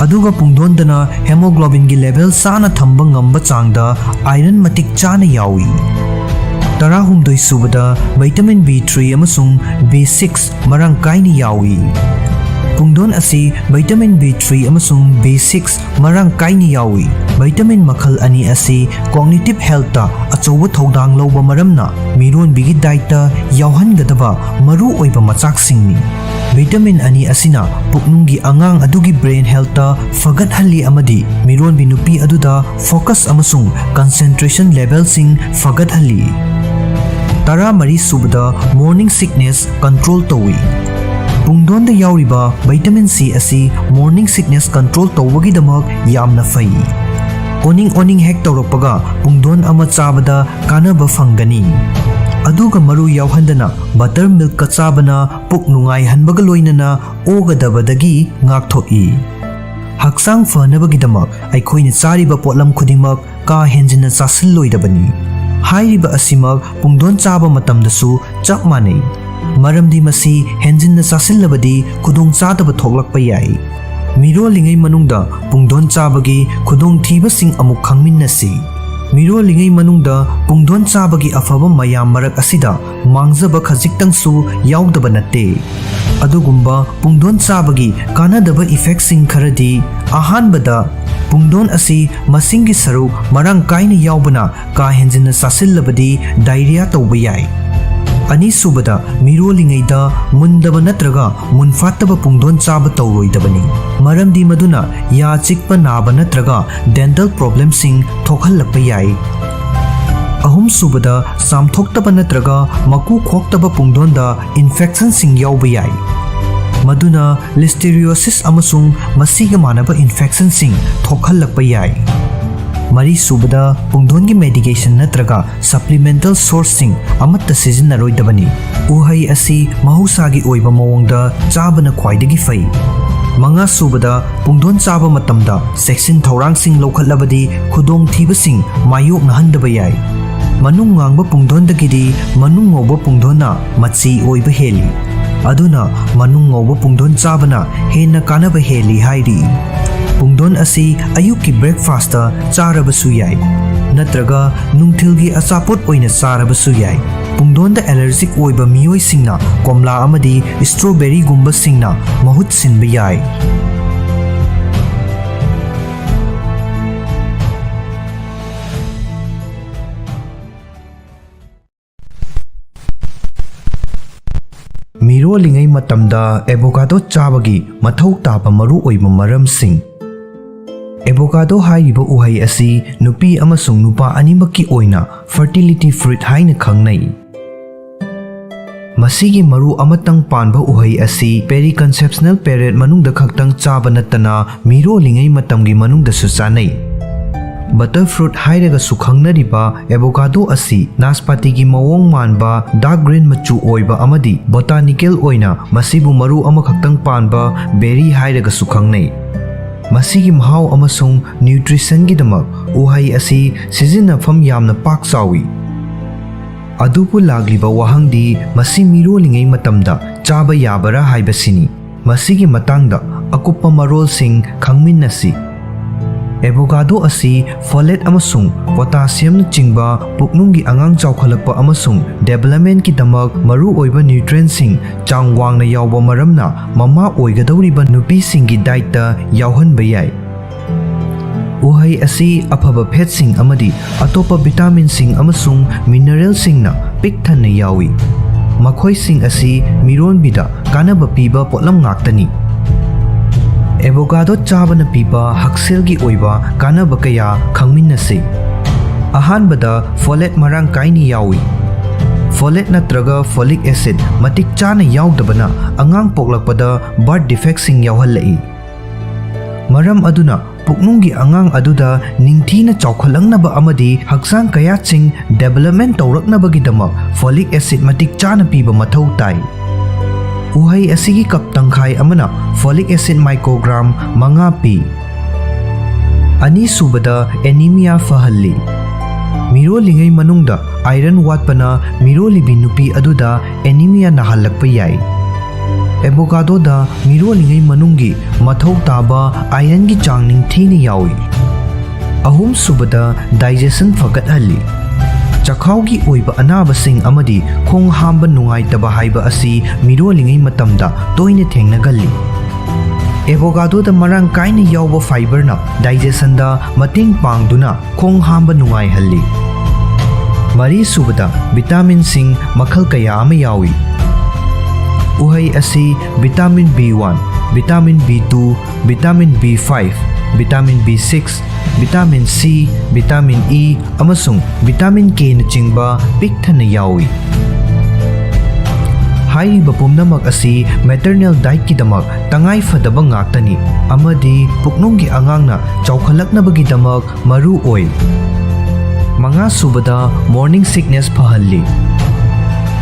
ꯑꯗꯨꯒ ꯄꯨꯡꯗꯣꯟꯗꯅ hemoglobinꯒꯤ level ꯆꯥꯅ ꯊꯝꯕ ꯉꯝꯕ ꯆꯥꯡꯗ iron ꯃꯇꯤꯛ ꯆꯥꯅ ꯌꯥꯎꯏ꯫ ꯇꯔꯥꯍꯨꯝꯗꯣꯏ ꯁꯨꯕꯗ vitamin B three ꯑꯃꯁꯨꯡ B six ꯃꯔꯥꯡ ꯀꯥꯏꯅ ꯌꯥꯎꯏ꯫ ꯄꯨꯡꯗꯣꯟ ꯑꯁꯤ vitamin B three ꯑꯃꯁꯨꯡ B six ꯃꯔꯥꯡ ꯀꯥꯏꯅ ꯌꯥꯎꯏ꯫ Vitamin ꯃꯈꯜ ꯑꯅꯤ ꯑꯁꯤ cognitive healthꯇ ꯑꯆꯧꯕ ꯊꯧꯗꯥꯡ ꯂꯧꯕ ꯃꯔꯝꯅ ꯃꯤꯔꯣꯟꯕꯤꯒꯤ dietꯇ ꯌꯥꯎꯍꯟꯒꯗꯕ ꯃꯔꯨ ꯑꯣꯏꯕ ꯃꯆꯥꯛꯁꯤꯡꯅꯤ꯫ Vitamin ꯑꯅꯤ ꯑꯁꯤꯅ ꯄꯨꯛꯅꯨꯡꯒꯤ ꯑꯉꯥꯡ ꯑꯗꯨꯒꯤ brain healthꯇ ꯐꯒꯠꯍꯜꯂꯤ ꯑꯃꯗꯤ ꯃꯤꯔꯣꯟꯕꯤ ꯅꯨꯄꯤ ꯑꯗꯨꯗ focus ꯑꯃꯁꯨꯡ concentration levelꯁꯤꯡ ꯐꯒꯠꯍꯜꯂꯤ꯫ ꯇꯔꯥꯃꯔꯤ ꯁꯨꯕꯗ morning sickness control ꯇꯧꯏ꯫ ꯄꯨꯡꯗꯣꯟꯗ ꯌꯥꯎꯔꯤꯕ vitamin C ꯑꯁꯤ morning sickness control ꯇꯧꯕꯒꯤꯗꯃꯛ ꯌꯥꯝꯅ ꯐꯩ꯫ ꯑꯣꯅꯤꯡ ꯑꯣꯅꯤꯡ ꯍꯦꯛ ꯇꯧꯔꯛꯄꯒ ꯄꯨꯡꯗꯣꯟ ꯑꯃ ꯆꯥꯕꯗ ꯀꯥꯟꯅꯕ ꯐꯪꯒꯅꯤ꯫ ꯑꯗꯨꯒ ꯃꯔꯨ ꯌꯥꯎꯍꯟꯗꯅ buttermilkꯀ ꯆꯥꯕꯅ ꯄꯨꯛ ꯅꯨꯡꯉꯥꯏꯍꯟꯕꯒ ꯂꯣꯏꯅꯅ ꯑꯣꯒꯗꯕꯗꯒꯤ ꯉꯥꯛꯊꯣꯛꯏ꯫ ꯍꯛꯆꯥꯡ ꯐꯅꯕꯒꯤꯗꯃꯛ ꯑꯩꯈꯣꯏꯅ ꯆꯥꯔꯤꯕ ꯄꯣꯠꯂꯝ ꯈꯨꯗꯤꯡꯃꯛ ꯀꯥ ꯍꯦꯟꯖꯤꯟꯅ ꯆꯥꯁꯤꯜꯂꯣꯏꯗꯕꯅꯤ꯫ ꯍꯥꯏꯔꯤꯕ ꯑꯁꯤꯃꯛ ꯄꯨꯡꯗꯣꯟ ꯆꯥꯕ ꯃꯇꯝꯗꯁꯨ ꯆꯞ ꯃꯥꯟꯅꯩ, ꯃꯔꯝꯗꯤ ꯃꯁꯤ ꯍꯦꯟꯖꯤꯟꯅ ꯆꯥꯁꯤꯜꯂꯕꯗꯤ ꯈꯨꯗꯣꯡꯆꯥꯗꯕ ꯊꯣꯛꯂꯛꯄ ꯌꯥꯏ꯫ ꯃꯤꯔꯣꯜꯂꯤꯉꯩ ꯃꯅꯨꯡꯗ ꯄꯨꯡꯗꯣꯟ ꯆꯥꯕꯒꯤ ꯈꯨꯗꯣꯡꯊꯤꯕꯁꯤꯡ ꯑꯃꯨꯛ ꯈꯪꯃꯤꯟꯅꯁꯤ꯫ ꯃꯤꯔꯣꯜꯂꯤꯉꯩ ꯃꯅꯨꯡꯗ ꯄꯨꯡꯗꯣꯟ ꯆꯥꯕꯒꯤ ꯑꯐꯕ ꯃꯌꯥꯝ ꯃꯔꯛ ꯑꯁꯤꯗ ꯃꯥꯡꯖꯕ ꯈꯖꯤꯛꯇꯪꯁꯨ ꯌꯥꯎꯗꯕ ꯅꯠꯇꯦ꯫ ꯑꯗꯨꯒꯨꯝꯕ ꯄꯨꯡꯗꯣꯟ ꯆꯥꯕꯒꯤ ꯀꯥꯟꯅꯗꯕ effectꯁꯤꯡ ꯈꯔꯗꯤ, ꯑꯍꯥꯟꯕꯗ, ꯄꯨꯡꯗꯣꯟ ꯑꯁꯤ ꯃꯁꯤꯡꯒꯤ ꯁꯔꯨꯛ ꯃꯔꯥꯡ ꯀꯥꯏꯅ ꯌꯥꯎꯕꯅ ꯀꯥ ꯍꯦꯟꯖꯤꯟꯅ ꯆꯥꯁꯤꯜꯂꯕꯗꯤ diarrhea ꯇꯧꯕ ꯌꯥꯏ꯫ ꯑꯅꯤꯁꯨꯕꯗ, ꯃꯤꯔꯣꯜꯂꯤꯉꯩꯗ ꯃꯨꯟꯗꯕ ꯅꯠꯇ꯭ꯔꯒ ꯃꯨꯟꯐꯥꯠꯇꯕ ꯄꯨꯡꯗꯣꯟ ꯆꯥꯕ ꯇꯧꯔꯣꯏꯗꯕꯅꯤ, ꯃꯔꯝꯗꯤ ꯃꯗꯨꯅ ꯌꯥ ꯆꯤꯛꯄ ꯅꯥꯕ ꯅꯠꯇ꯭ꯔꯒ dental problemꯁꯤꯡ ꯊꯣꯛꯍꯜꯂꯛꯄ ꯌꯥꯏ꯫ ꯑꯍꯨꯝꯁꯨꯕꯗ, ꯆꯥꯝꯊꯣꯛꯇꯕ ꯅꯠꯇ꯭ꯔꯒ ꯃꯀꯨ ꯈꯣꯛꯇꯕ ꯄꯨꯡꯗꯣꯟꯗ infectionꯁꯤꯡ ꯌꯥꯎꯕ ꯌꯥꯏ, ꯃꯗꯨꯅ listeriosis ꯑꯃꯁꯨꯡ ꯃꯁꯤꯒ ꯃꯥꯟꯅꯕ infectionꯁꯤꯡ ꯊꯣꯛꯍꯜꯂꯛꯄ ꯌꯥꯏ꯫ ꯃꯔꯤꯁꯨꯕꯗ, ꯄꯨꯡꯗꯣꯟꯒꯤ medication ꯅꯠꯇ꯭ꯔꯒ supplemental sourceꯁꯤꯡ ꯑꯃꯠꯇ ꯁꯤꯖꯤꯟꯅꯔꯣꯏꯗꯕꯅꯤ꯫ ꯎꯍꯩ ꯑꯁꯤ ꯃꯍꯧꯁꯥꯒꯤ ꯑꯣꯏꯕ ꯃꯑꯣꯡꯗ ꯆꯥꯕꯅ ꯈ꯭ꯋꯥꯏꯗꯒꯤ ꯐꯩ꯫ ꯃꯉꯥꯁꯨꯕꯗ, ꯄꯨꯡꯗꯣꯟ ꯆꯥꯕ ꯃꯇꯝꯗ ꯆꯦꯛꯁꯤꯟ ꯊꯧꯔꯥꯡꯁꯤꯡ ꯂꯧꯈꯠꯂꯕꯗꯤ ꯈꯨꯗꯣꯡꯊꯤꯕꯁꯤꯡ ꯃꯥꯌꯣꯛꯅꯍꯟꯗꯕ ꯌꯥꯏ꯫ ꯃꯅꯨꯡ ꯉꯥꯡꯕ ꯄꯨꯡꯗꯣꯟꯗꯒꯤꯗꯤ ꯃꯅꯨꯡ ꯉꯧꯕ ꯄꯨꯡꯗꯣꯟꯅ ꯃꯆꯤ ꯑꯣꯏꯕ ꯍꯦꯜꯂꯤ꯫ ꯑꯗꯨꯅ ꯃꯅꯨꯡ ꯉꯧꯕ ꯄꯨꯡꯗꯣꯟ ꯆꯥꯕꯅ ꯍꯦꯟꯅ ꯀꯥꯟꯅꯕ ꯍꯦꯜꯂꯤ ꯍꯥꯏꯔꯤ꯫ ꯄꯨꯡꯗꯣꯟ ꯑꯁꯤ ꯑꯌꯨꯛꯀꯤ breakfastꯇ ꯆꯥꯔꯕꯁꯨ ꯌꯥꯏ, ꯅꯠꯇ꯭ꯔꯒ ꯅꯨꯡꯊꯤꯜꯒꯤ ꯑꯆꯥꯄꯣꯠ ꯑꯣꯏꯅ ꯆꯥꯔꯕꯁꯨ ꯌꯥꯏ꯫ ꯄꯨꯡꯗꯣꯟꯗ allergic ꯑꯣꯏꯕ ꯃꯤꯑꯣꯏꯁꯤꯡꯅ ꯀꯣꯝꯂꯥ ꯑꯃꯗꯤ strawberryꯒꯨꯝꯕꯁꯤꯡꯅ ꯃꯍꯨꯠ ꯁꯤꯟꯕ ꯌꯥꯏ꯫ ꯃꯤꯔꯣꯜꯂꯤꯉꯩ ꯃꯇꯝꯗ avocado ꯆꯥꯕꯒꯤ ꯃꯊꯧ ꯇꯥꯕ ꯃꯔꯨꯑꯣꯏꯕ ꯃꯔꯝꯁꯤꯡ꯫ Avocado ꯍꯥꯏꯔꯤꯕ ꯎꯍꯩ ꯑꯁꯤ ꯅꯨꯄꯤ ꯑꯃꯁꯨꯡ ꯅꯨꯄꯥ ꯑꯅꯤꯃꯛꯀꯤ ꯑꯣꯏꯅ fertility fruit ꯍꯥꯏꯅ ꯈꯪꯅꯩ꯫ ꯃꯁꯤꯒꯤ ꯃꯔꯨ ꯑꯃꯇꯪ ꯄꯥꯟꯕ ꯎꯍꯩ ꯑꯁꯤ periconceptional period ꯃꯅꯨꯡꯗ ꯈꯛꯇꯪ ꯆꯥꯕ ꯅꯠꯇꯅ ꯃꯤꯔꯣꯜꯂꯤꯉꯩ ꯃꯇꯝꯒꯤ ꯃꯅꯨꯡꯗꯁꯨ ꯆꯥꯅꯩ꯫ Butter fruit ꯍꯥꯏꯔꯒꯁꯨ ꯈꯪꯅꯔꯤꯕ avocado ꯑꯁꯤ ꯅꯥꯁꯄꯥꯇꯤꯒꯤ ꯃꯑꯣꯡ ꯃꯥꯟꯕ dark green ꯃꯆꯨ ꯑꯣꯏꯕ ꯑꯃꯗꯤ botanical ꯑꯣꯏꯅ ꯃꯁꯤꯕꯨ ꯃꯔꯨ ꯑꯃꯈꯛꯇꯪ ꯄꯥꯟꯕ berry ꯍꯥꯏꯔꯒꯁꯨ ꯈꯪꯅꯩ꯫ ꯃꯁꯤꯒꯤ ꯃꯍꯥꯎ ꯑꯃꯁꯨꯡ nutritionꯒꯤꯗꯃꯛ ꯎꯍꯩ ꯑꯁꯤ ꯁꯤꯖꯤꯟꯅꯐꯝ ꯌꯥꯝꯅ ꯄꯥꯛ ꯆꯥꯎꯏ꯫ ꯑꯗꯨꯕꯨ ꯂꯥꯛꯂꯤꯕ ꯋꯥꯍꯪꯗꯤ ꯃꯁꯤ ꯃꯤꯔꯣꯜꯂꯤꯉꯩ ꯃꯇꯝꯗ ꯆꯥꯕ ꯌꯥꯕꯔꯥ ꯍꯥꯏꯕꯁꯤꯅꯤ꯫ ꯃꯁꯤꯒꯤ ꯃꯇꯥꯡꯗ ꯑꯀꯨꯞꯄ ꯃꯔꯣꯜꯁꯤꯡ ꯈꯪꯃꯤꯟꯅꯁꯤ꯫ Avocado ꯑꯁꯤ folate ꯑꯃꯁꯨꯡ potassiumꯅꯆꯤꯡꯕ ꯄꯨꯛꯅꯨꯡꯒꯤ ꯑꯉꯥꯡ ꯆꯥꯎꯈꯠꯂꯛꯄ ꯑꯃꯁꯨꯡ developmentꯀꯤꯗꯃꯛ ꯃꯔꯨꯑꯣꯏꯕ nutrientꯁꯤꯡ ꯆꯥꯡ ꯋꯥꯡꯅ ꯌꯥꯎꯕ ꯃꯔꯝꯅ ꯃꯃꯥ ꯑꯣꯏꯒꯗꯧꯔꯤꯕ ꯅꯨꯄꯤꯁꯤꯡꯒꯤ dietꯇ ꯌꯥꯎꯍꯟꯕ ꯌꯥꯏ꯫ ꯎꯍꯩ ꯑꯁꯤ ꯑꯐꯕ fatꯁꯤꯡ ꯑꯃꯗꯤ ꯑꯇꯣꯞꯄ vitaminꯁꯤꯡ ꯑꯃꯁꯨꯡ mineralꯁꯤꯡꯅ ꯄꯤꯛ ꯊꯟꯅ ꯌꯥꯎꯏ꯫ ꯃꯈꯣꯏꯁꯤꯡ ꯑꯁꯤ ꯃꯤꯔꯣꯟꯕꯤꯗ ꯀꯥꯟꯅꯕ ꯄꯤꯕ ꯄꯣꯠꯂꯝ ꯉꯥꯛꯇꯅꯤ꯫ Avocado ꯆꯥꯕꯅ ꯄꯤꯕ ꯍꯛꯁꯦꯜꯒꯤ ꯑꯣꯏꯕ ꯀꯥꯟꯅꯕ ꯀꯌꯥ ꯈꯪꯃꯤꯟꯅꯁꯤ꯫ ꯑꯍꯥꯟꯕꯗ, folate ꯃꯔꯥꯡ ꯀꯥꯏꯅ ꯌꯥꯎꯏ꯫ Folate ꯅꯠꯇ꯭ꯔꯒ folic acid ꯃꯇꯤꯛ ꯆꯥꯅ ꯌꯥꯎꯗꯕꯅ ꯑꯉꯥꯡ ꯄꯣꯛꯂꯛꯄꯗ birth defectꯁꯤꯡ ꯌꯥꯎꯍꯜꯂꯛꯏ꯫ ꯃꯔꯝ ꯑꯗꯨꯅ ꯄꯨꯛꯅꯨꯡꯒꯤ ꯑꯉꯥꯡ ꯑꯗꯨꯗ ꯅꯤꯡꯊꯤꯅ ꯆꯥꯎꯈꯠꯂꯛꯅꯕ ꯑꯃꯗꯤ ꯍꯛꯆꯥꯡ ꯀꯌꯥꯠꯁꯤꯡ development ꯇꯧꯔꯛꯅꯕꯒꯤꯗꯃꯛ folic acid ꯃꯇꯤꯛ ꯆꯥꯅ ꯄꯤꯕ ꯃꯊꯧ ꯇꯥꯏ꯫ ꯎꯍꯩ ꯑꯁꯤꯒꯤ ꯀꯞ ꯇꯪꯈꯥꯏ ꯑꯃꯅ folic acid microgram ꯃꯉꯥ ꯄꯤ꯫ ꯑꯅꯤꯁꯨꯕꯗ, anemia ꯐꯍꯜꯂꯤ꯫ ꯃꯤꯔꯣꯜꯂꯤꯉꯩ ꯃꯅꯨꯡꯗ iron ꯋꯥꯠꯄꯅ ꯃꯤꯔꯣꯜꯂꯤꯕꯤ ꯅꯨꯄꯤ ꯑꯗꯨꯗ anemia ꯅꯥꯍꯜꯂꯛꯄ ꯌꯥꯏ꯫ ꯑꯦꯕꯣꯀꯥꯗꯣꯗ ꯃꯤꯔꯣꯜꯂꯤꯉꯩ ꯃꯅꯨꯡꯒꯤ ꯃꯊꯧ ꯇꯥꯕ ironꯒꯤ ꯆꯥꯡ ꯅꯤꯡꯊꯤꯅ ꯌꯥꯎꯏ꯫ ꯑꯍꯨꯝꯁꯨꯕꯗ, digestion ꯐꯒꯠꯍꯜꯂꯤ꯫ ꯆꯈꯥꯎꯒꯤ ꯑꯣꯏꯕ ꯑꯅꯥꯕꯁꯤꯡ ꯑꯃꯗꯤ ꯈꯣꯡ ꯍꯥꯝꯕ ꯅꯨꯡꯉꯥꯏꯇꯕ ꯍꯥꯏꯕ ꯑꯁꯤ ꯃꯤꯔꯣꯜꯂꯤꯉꯩ ꯃꯇꯝꯗ ꯇꯣꯏꯅ ꯊꯦꯡꯅꯒꯜꯂꯤ꯫ ꯑꯦꯕꯣꯀꯥꯗꯣꯗ ꯃꯔꯥꯡ ꯀꯥꯏꯅ ꯌꯥꯎꯕ fiberꯅ digestionꯗ ꯃꯇꯦꯡ ꯄꯥꯡꯗꯨꯅ ꯈꯣꯡ ꯍꯥꯝꯕ ꯅꯨꯡꯉꯥꯏꯍꯜꯂꯤ꯫ ꯃꯔꯤꯁꯨꯕꯗ, vitaminꯁꯤꯡ ꯃꯈꯜ ꯀꯌꯥ ꯑꯃ ꯌꯥꯎꯏ꯫ ꯎꯍꯩ ꯑꯁꯤ vitamin B one, vitamin B two, vitamin B five, vitamin B six, vitamin C, vitamin E ꯑꯃꯁꯨꯡ vitamin Kꯅꯆꯤꯡꯕ ꯄꯤꯛ ꯊꯟꯅ ꯌꯥꯎꯏ꯫ ꯍꯥꯏꯔꯤꯕ ꯄꯨꯝꯅꯃꯛ ꯑꯁꯤ maternal dietꯀꯤꯗꯃꯛ ꯇꯉꯥꯏ ꯐꯗꯕ ꯉꯥꯛꯇꯅꯤ ꯑꯃꯗꯤ ꯄꯨꯛꯅꯨꯡꯒꯤ ꯑꯉꯥꯡꯅ ꯆꯥꯎꯈꯠꯂꯛꯅꯕꯒꯤꯗꯃꯛ ꯃꯔꯨ ꯑꯣꯏ꯫ ꯃꯉꯥꯁꯨꯕꯗ, morning sickness ꯐꯍꯜꯂꯤ꯫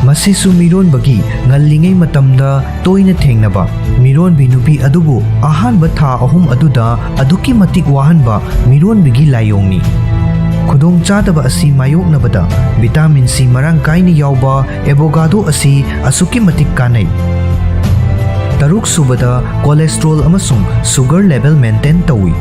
ꯃꯁꯤꯁꯨ ꯃꯤꯔꯣꯟꯕꯒꯤ ꯉꯜꯂꯤꯉꯩ ꯃꯇꯝꯗ ꯇꯣꯏꯅ ꯊꯦꯡꯅꯕ ꯃꯤꯔꯣꯟꯕꯤ ꯅꯨꯄꯤ ꯑꯗꯨꯕꯨ ꯑꯍꯥꯟꯕ ꯊꯥ ꯑꯍꯨꯝ ꯑꯗꯨꯗ ꯑꯗꯨꯛꯀꯤ ꯃꯇꯤꯛ ꯋꯥꯍꯟꯕ ꯃꯤꯔꯣꯟꯕꯤꯒꯤ ꯂꯥꯏꯑꯣꯡꯅꯤ꯫ ꯈꯨꯗꯣꯡꯆꯥꯗꯕ ꯑꯁꯤ ꯃꯥꯌꯣꯛꯅꯕꯗ vitamin C ꯃꯔꯥꯡ ꯀꯥꯏꯅ ꯌꯥꯎꯕ ꯑꯦꯕꯣꯀꯥꯗꯣ ꯑꯁꯤ ꯑꯁꯨꯛꯀꯤ ꯃꯇꯤꯛ ꯀꯥꯟꯅꯩ꯫ ꯇꯔꯨꯛꯁꯨꯕꯗ, cholesterol ꯑꯃꯁꯨꯡ sugar level maintain ꯇꯧꯏ꯫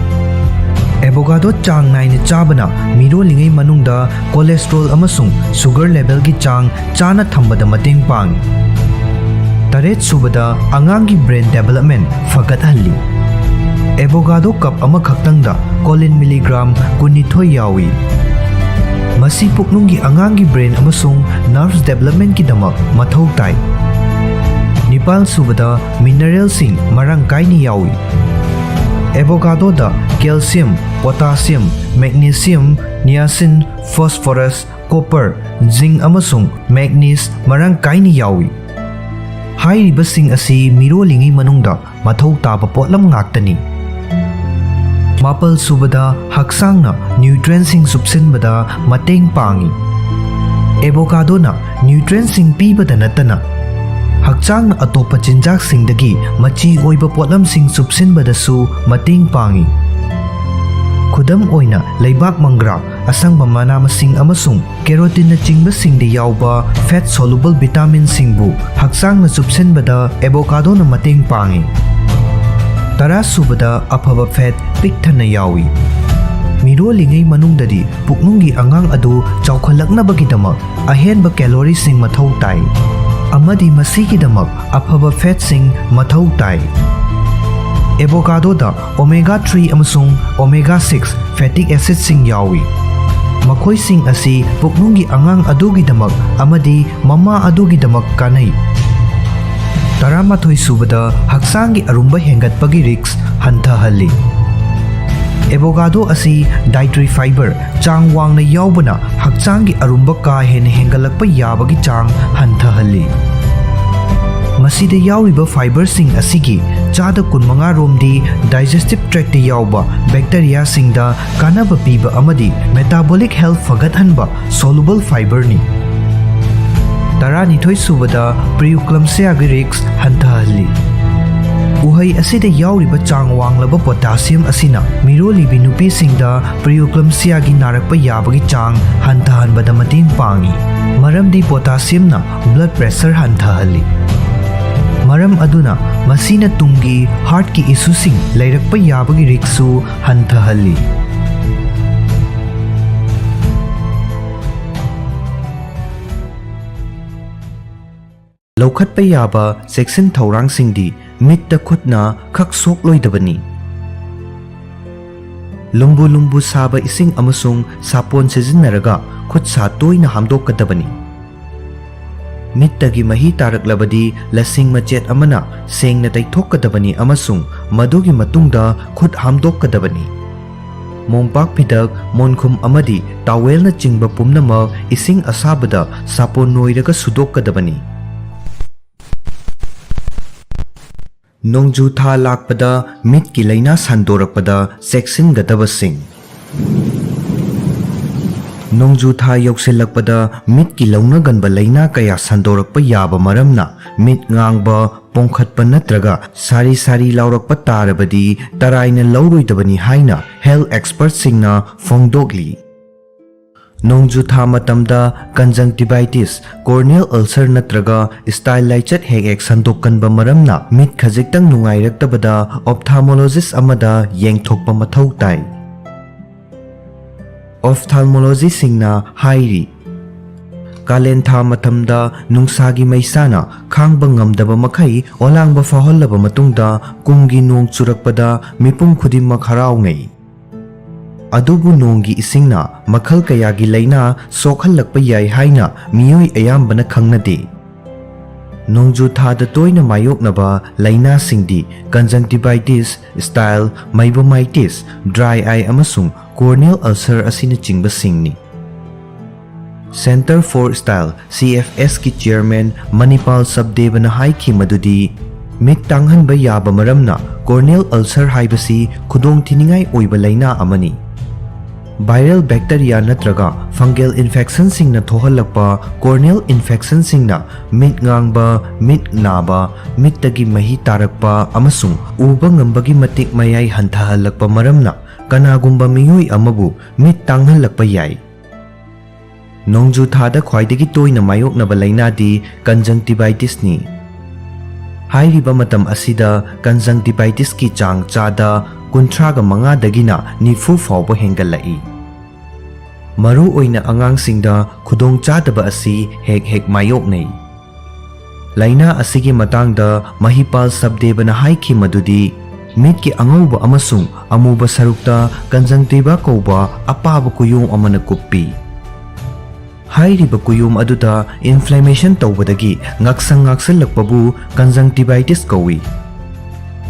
ꯑꯦꯕꯣꯀꯥꯗꯣ ꯆꯥꯡ ꯅꯥꯏꯅ ꯆꯥꯕꯅ ꯃꯤꯔꯣꯜꯂꯤꯉꯩ ꯃꯅꯨꯡꯗ cholesterol ꯑꯃꯁꯨꯡ sugar levelꯒꯤ ꯆꯥꯡ ꯆꯥꯅ ꯊꯝꯕꯗ ꯃꯇꯦꯡ ꯄꯥꯡꯏ꯫ ꯇꯔꯦꯠꯁꯨꯕꯗ, ꯑꯉꯥꯡꯒꯤ brain development ꯐꯒꯠꯍꯜꯂꯤ꯫ ꯑꯦꯕꯣꯀꯥꯗꯣ ꯀꯞ ꯑꯃꯈꯛꯇꯪꯗ choline milligram ꯀꯨꯟꯅꯤꯊꯣꯏ ꯌꯥꯎꯏ꯫ ꯃꯁꯤ ꯄꯨꯛꯅꯨꯡꯒꯤ ꯑꯉꯥꯡꯒꯤ brain ꯑꯃꯁꯨꯡ nerves developmentꯀꯤꯗꯃꯛ ꯃꯊꯧ ꯇꯥꯏ꯫ ꯅꯤꯄꯥꯜꯁꯨꯕꯗ, mineralꯁꯤꯡ ꯃꯔꯥꯡ ꯀꯥꯏꯅ ꯌꯥꯎꯏ꯫ ꯑꯦꯕꯣꯀꯥꯗꯣꯗ calcium, potassium, magnesium, niacin, phosphorus, copper, zinc ꯑꯃꯁꯨꯡ manganese ꯃꯔꯥꯡ ꯀꯥꯏꯅ ꯌꯥꯎꯏ꯫ ꯍꯥꯏꯔꯤꯕꯁꯤꯡ ꯑꯁꯤ ꯃꯤꯔꯣꯜꯂꯤꯉꯩ ꯃꯅꯨꯡꯗ ꯃꯊꯧ ꯇꯥꯕ ꯄꯣꯠꯂꯝ ꯉꯥꯛꯇꯅꯤ꯫ ꯃꯥꯄꯜ ꯁꯨꯕꯗ, ꯍꯛꯆꯥꯡꯅ ꯅ꯭ꯌꯨꯇ꯭ꯔꯦꯟꯁꯤꯡ ꯆꯨꯞꯁꯤꯟꯕꯗ ꯃꯇꯦꯡ ꯄꯥꯡꯏ꯫ ꯑꯦꯕꯣꯀꯥꯗꯣꯅ ꯅ꯭ꯌꯨꯇ꯭ꯔꯦꯟꯁꯤꯡ ꯄꯤꯕꯗ ꯅꯠꯇꯅ ꯍꯛꯆꯥꯡꯅ ꯑꯇꯣꯞꯄ ꯆꯤꯟꯖꯥꯛꯁꯤꯡꯗꯒꯤ ꯃꯆꯤ ꯑꯣꯏꯕ ꯄꯣꯠꯂꯝꯁꯤꯡ ꯆꯨꯞꯁꯤꯟꯕꯗꯁꯨ ꯃꯇꯦꯡ ꯄꯥꯡꯏ꯫ ꯈꯨꯗꯝ ꯑꯣꯏꯅ, ꯂꯩꯕꯥꯛ ꯃꯪꯒ꯭ꯔꯥ, ꯑꯁꯪꯕ ꯃꯅꯥ ꯃꯁꯤꯡ ꯑꯃꯁꯨꯡ ꯀꯦꯔꯣꯇꯤꯟꯅꯆꯤꯡꯕꯁꯤꯡꯗ ꯌꯥꯎꯕ fat soluble vitaminꯁꯤꯡꯕꯨ ꯍꯛꯆꯥꯡꯅ ꯆꯨꯞꯁꯤꯟꯕꯗ ꯑꯦꯕꯣꯀꯥꯗꯣꯅ ꯃꯇꯦꯡ ꯄꯥꯡꯏ꯫ ꯇꯔꯥ ꯁꯨꯕꯗ, ꯑꯐꯕ fat ꯄꯤꯛ ꯊꯟꯅ ꯌꯥꯎꯏ꯫ ꯃꯤꯔꯣꯜꯂꯤꯉꯩ ꯃꯅꯨꯡꯗꯗꯤ ꯄꯨꯛꯅꯨꯡꯒꯤ ꯑꯉꯥꯡ ꯑꯗꯨ ꯆꯥꯎꯈꯠꯂꯛꯅꯕꯒꯤꯗꯃꯛ ꯑꯍꯦꯟꯕ calorie ꯁꯤꯡ ꯃꯊꯧ ꯇꯥꯏ, ꯑꯃꯗꯤ ꯃꯁꯤꯒꯤꯗꯃꯛ ꯑꯐꯕ fat ꯁꯤꯡ ꯃꯊꯧ ꯇꯥꯏ꯫ ꯑꯦꯕꯣꯀꯥꯗꯣꯗ omega three ꯑꯃꯁꯨꯡ omega six fatty acid ꯁꯤꯡ ꯌꯥꯎꯏ꯫ ꯃꯈꯣꯏꯁꯤꯡ ꯑꯁꯤ ꯄꯨꯛꯅꯨꯡꯒꯤ ꯑꯉꯥꯡ ꯑꯗꯨꯒꯤꯗꯃꯛ ꯑꯃꯗꯤ ꯃꯃꯥ ꯑꯗꯨꯒꯤꯗꯃꯛ ꯀꯥꯟꯅꯩ꯫ ꯇꯔꯥꯃꯥꯊꯣꯏ ꯁꯨꯕꯗ, ꯍꯛꯆꯥꯡꯒꯤ ꯑꯔꯨꯝꯕ ꯍꯦꯟꯒꯠꯄꯒꯤ risk ꯍꯟꯊꯍꯜꯂꯤ꯫ ꯑꯦꯕꯣꯀꯥꯗꯣ ꯑꯁꯤ dietary fiber ꯆꯥꯡ ꯋꯥꯡꯅ ꯌꯥꯎꯕꯅ ꯍꯛꯆꯥꯡꯒꯤ ꯑꯔꯨꯝꯕ ꯀꯥ ꯍꯦꯟꯅ ꯍꯦꯟꯒꯠꯂꯛꯄ ꯌꯥꯕꯒꯤ ꯆꯥꯡ ꯍꯟꯊꯍꯜꯂꯤ꯫ ꯃꯁꯤꯗ ꯌꯥꯎꯔꯤꯕ fiberꯁꯤꯡ ꯑꯁꯤꯒꯤ ꯆꯥꯗ ꯀꯨꯟꯃꯉꯥ ꯔꯣꯝꯗꯤ digestive tract ꯇ ꯌꯥꯎꯕ bacteria ꯁꯤꯡꯗ ꯀꯥꯟꯅꯕ ꯄꯤꯕ ꯑꯃꯗꯤ metabolic health ꯐꯒꯠꯍꯟꯕ soluble fiber ꯅꯤ꯫ ꯇꯔꯥꯅꯤꯊꯣꯏ ꯁꯨꯕꯗ, preeclampsia ꯒꯤ risk ꯍꯟꯊꯍꯜꯂꯤ꯫ ꯎꯍꯩ ꯑꯁꯤꯗ ꯌꯥꯎꯔꯤꯕ ꯆꯥꯡ ꯋꯥꯡꯂꯕ potassium ꯑꯁꯤꯅ ꯃꯤꯔꯣꯜꯂꯤꯕꯤ ꯅꯨꯄꯤꯁꯤꯡꯗ preeclampsia ꯒꯤ ꯅꯥꯔꯛꯄ ꯌꯥꯕꯒꯤ ꯆꯥꯡ ꯍꯟꯊꯍꯟꯕꯗ ꯃꯇꯦꯡ ꯄꯥꯡꯏ, ꯃꯔꯝꯗꯤ potassium ꯅ blood pressure ꯍꯟꯊꯍꯜꯂꯤ꯫ ꯃꯔꯝ ꯑꯗꯨꯅ ꯃꯁꯤꯅ ꯇꯨꯡꯒꯤ heart ꯀꯤ issue ꯁꯤꯡ ꯂꯩꯔꯛꯄ ꯌꯥꯕꯒꯤ risk ꯁꯨ ꯍꯟꯊꯍꯜꯂꯤ꯫ ꯂꯧꯈꯠꯄ ꯌꯥꯕ ꯆꯦꯛꯁꯤꯟ ꯊꯧꯔꯥꯡꯁꯤꯡꯗꯤ: ꯃꯤꯠꯇ ꯈꯨꯠꯅ ꯈꯛ ꯁꯣꯛꯂꯣꯏꯗꯕꯅꯤ꯫ ꯂꯨꯝꯕꯨ ꯂꯨꯝꯕꯨ ꯁꯥꯕ ꯏꯁꯤꯡ ꯑꯃꯁꯨꯡ ꯁꯥꯄꯣꯟ ꯁꯤꯖꯤꯟꯅꯔꯒ ꯈꯨꯠ ꯁꯥ ꯇꯣꯏꯅ ꯍꯥꯝꯗꯣꯛꯀꯗꯕꯅꯤ꯫ ꯃꯤꯠꯇꯒꯤ ꯃꯍꯤ ꯇꯥꯔꯛꯂꯕꯗꯤ ꯂꯁꯤꯡ ꯃꯆꯦꯠ ꯑꯃꯅ ꯁꯦꯡꯅ ꯇꯩꯊꯣꯛꯀꯗꯕꯅꯤ ꯑꯃꯁꯨꯡ ꯃꯗꯨꯒꯤ ꯃꯇꯨꯡꯗ ꯈꯨꯠ ꯍꯥꯝꯗꯣꯛꯀꯗꯕꯅꯤ꯫ ꯃꯣꯝꯄꯥꯛ ꯐꯤꯗꯛ, ꯃꯣꯟꯈꯨꯝ ꯑꯃꯗꯤ towel ꯅꯆꯤꯡꯕ ꯄꯨꯝꯅꯃꯛ ꯏꯁꯤꯡ ꯑꯁꯥꯕꯗ ꯁꯥꯄꯣꯟ ꯅꯣꯏꯔꯒ ꯁꯨꯗꯣꯛꯀꯗꯕꯅꯤ꯫ ꯅꯣꯡꯖꯨ ꯊꯥ ꯂꯥꯛꯄꯗ ꯃꯤꯠꯀꯤ ꯂꯥꯏꯅꯥ ꯁꯟꯗꯣꯔꯛꯄꯗ ꯆꯦꯛꯁꯤꯟꯒꯗꯕꯁꯤꯡ꯫ ꯅꯣꯡꯖꯨ ꯊꯥ ꯌꯧꯁꯤꯜꯂꯛꯄꯗ ꯃꯤꯠꯀꯤ ꯂꯧꯅꯒꯟꯕ ꯂꯥꯏꯅꯥ ꯀꯌꯥ ꯁꯟꯗꯣꯔꯛꯄ ꯌꯥꯕ ꯃꯔꯝꯅ, ꯃꯤꯠ ꯉꯥꯡꯕ, ꯄꯣꯡꯈꯠꯄ ꯅꯠꯇ꯭ꯔꯒ ꯁꯥꯔꯤ ꯁꯥꯔꯤ ꯂꯥꯎꯔꯛꯄ ꯇꯥꯔꯕꯗꯤ ꯇꯔꯥꯏꯅ ꯂꯧꯔꯣꯏꯗꯕꯅꯤ ꯍꯥꯏꯅ health expertꯁꯤꯡꯅ ꯐꯣꯡꯗꯣꯛꯂꯤ꯫ ꯅꯣꯡꯖꯨ ꯊꯥ ꯃꯇꯝꯗ conjunctivitis, corneal ulcer ꯅꯠꯇ꯭ꯔꯒ style ꯂꯥꯏꯆꯠ ꯍꯦꯛ ꯍꯦꯛ ꯁꯟꯗꯣꯛꯀꯟꯕ ꯃꯔꯝꯅ ꯃꯤꯠ ꯈꯖꯤꯛꯇꯪ ꯅꯨꯡꯉꯥꯏꯔꯛꯇꯕꯗ ophthalmologist ꯑꯃꯗ ꯌꯦꯡꯊꯣꯛꯄ ꯃꯊꯧ ꯇꯥꯏ꯫ Ophthalmologistꯁꯤꯡꯅ ꯍꯥꯏꯔꯤ, ꯀꯥꯂꯦꯟ ꯊꯥ ꯃꯇꯝꯗ ꯅꯨꯡꯁꯥꯒꯤ ꯃꯩꯁꯥꯅ ꯈꯥꯡꯕ ꯉꯝꯗꯕ ꯃꯈꯩ ꯑꯣꯂꯥꯡꯕ ꯐꯥꯎꯍꯜꯂꯕ ꯃꯇꯨꯡꯗ ꯀꯨꯝꯒꯤ ꯅꯣꯡ ꯆꯨꯔꯛꯄꯗ ꯃꯤꯄꯨꯝ ꯈꯨꯗꯤꯡꯃꯛ ꯍꯔꯥꯎꯅꯩ꯫ ꯑꯗꯨꯕꯨ ꯅꯣꯡꯒꯤ ꯏꯁꯤꯡꯅ ꯃꯈꯜ ꯀꯌꯥꯒꯤ ꯂꯥꯏꯅꯥ ꯁꯣꯛꯍꯜꯂꯛꯄ ꯌꯥꯏ ꯍꯥꯏꯅ ꯃꯤꯑꯣꯏ ꯑꯌꯥꯝꯕꯅ ꯈꯪꯅꯗꯦ꯫ ꯅꯣꯡꯖꯨ ꯊꯥꯗ ꯇꯣꯏꯅ ꯃꯥꯌꯣꯛꯅꯕ ꯂꯥꯏꯅꯥꯁꯤꯡꯗꯤ conjunctivitis, style, meibomitis, dry eye ꯑꯃꯁꯨꯡ corneal ulcer ꯑꯁꯤꯅꯆꯤꯡꯕꯁꯤꯡꯅꯤ꯫ Centre for Style, CFSꯀꯤ chairman ꯃꯅꯤꯄꯥꯜ ꯁꯕꯗꯦꯕꯅ ꯍꯥꯏꯈꯤ ꯃꯗꯨꯗꯤ, ꯃꯤꯠ ꯇꯥꯡꯍꯟꯕ ꯌꯥꯕ ꯃꯔꯝꯅ corneal ulcer ꯍꯥꯏꯕꯁꯤ ꯈꯨꯗꯣꯡꯊꯤꯅꯤꯡꯉꯥꯏ ꯑꯣꯏꯕ ꯂꯥꯏꯅꯥ ꯑꯃꯅꯤ꯫ Viral bacteria ꯅꯠꯇ꯭ꯔꯒ fungal infectionꯁꯤꯡꯅ ꯊꯣꯛꯍꯜꯂꯛꯄ corneal infectionꯁꯤꯡꯅ ꯃꯤꯠ ꯉꯥꯡꯕ, ꯃꯤꯠ ꯅꯥꯕ, ꯃꯤꯠꯇꯒꯤ ꯃꯍꯤ ꯇꯥꯔꯛꯄ ꯑꯃꯁꯨꯡ ꯎꯕ ꯉꯝꯕꯒꯤ ꯃꯇꯤꯛ ꯃꯌꯥꯏ ꯍꯟꯊꯍꯜꯂꯛꯄ ꯃꯔꯝꯅ ꯀꯅꯥꯒꯨꯝꯕ ꯃꯤꯑꯣꯏ ꯑꯃꯕꯨ ꯃꯤꯠ ꯇꯥꯡꯍꯜꯂꯛꯄ ꯌꯥꯏ꯫ ꯅꯣꯡꯖꯨ ꯊꯥꯗ ꯈ꯭ꯋꯥꯏꯗꯒꯤ ꯇꯣꯏꯅ ꯃꯥꯌꯣꯛꯅꯕ ꯂꯥꯏꯅꯥꯗꯤ conjunctivitisꯅꯤ꯫ ꯍꯥꯏꯔꯤꯕ ꯃꯇꯝ ꯑꯁꯤꯗ conjunctivitisꯀꯤ ꯆꯥꯡ ꯆꯥꯗ ꯀꯨꯟꯊ꯭ꯔꯥꯒ ꯃꯉꯥꯗꯒꯤꯅ ꯅꯤꯐꯨ ꯐꯥꯎꯕ ꯍꯦꯟꯒꯠꯂꯛꯏ꯫ ꯃꯔꯨꯑꯣꯏꯅ ꯑꯉꯥꯡꯁꯤꯡꯗ ꯈꯨꯗꯣꯡꯆꯥꯗꯕ ꯑꯁꯤ ꯍꯦꯛ ꯍꯦꯛ ꯃꯥꯌꯣꯛꯅꯩ꯫ ꯂꯥꯏꯅꯥ ꯑꯁꯤꯒꯤ ꯃꯇꯥꯡꯗ ꯃꯍꯤꯄꯥꯜ ꯁꯕꯗꯦꯕꯅ ꯍꯥꯏꯈꯤ ꯃꯗꯨꯗꯤ, ꯃꯤꯠꯀꯤ ꯑꯉꯧꯕ ꯑꯃꯁꯨꯡ ꯑꯃꯨꯕ ꯁꯔꯨꯛꯇ conjunctiva ꯀꯧꯕ ꯑꯄꯥꯕ ꯀꯨꯌꯣꯝ ꯑꯃꯅ ꯀꯨꯞꯄꯤ꯫ ꯍꯥꯏꯔꯤꯕ ꯀꯨꯌꯣꯝ ꯑꯗꯨꯗ inflammation ꯇꯧꯕꯗꯒꯤ ꯉꯛꯁꯪ ꯉꯥꯛꯁꯜꯂꯛꯄꯕꯨ conjunctivitis ꯀꯧꯏ꯫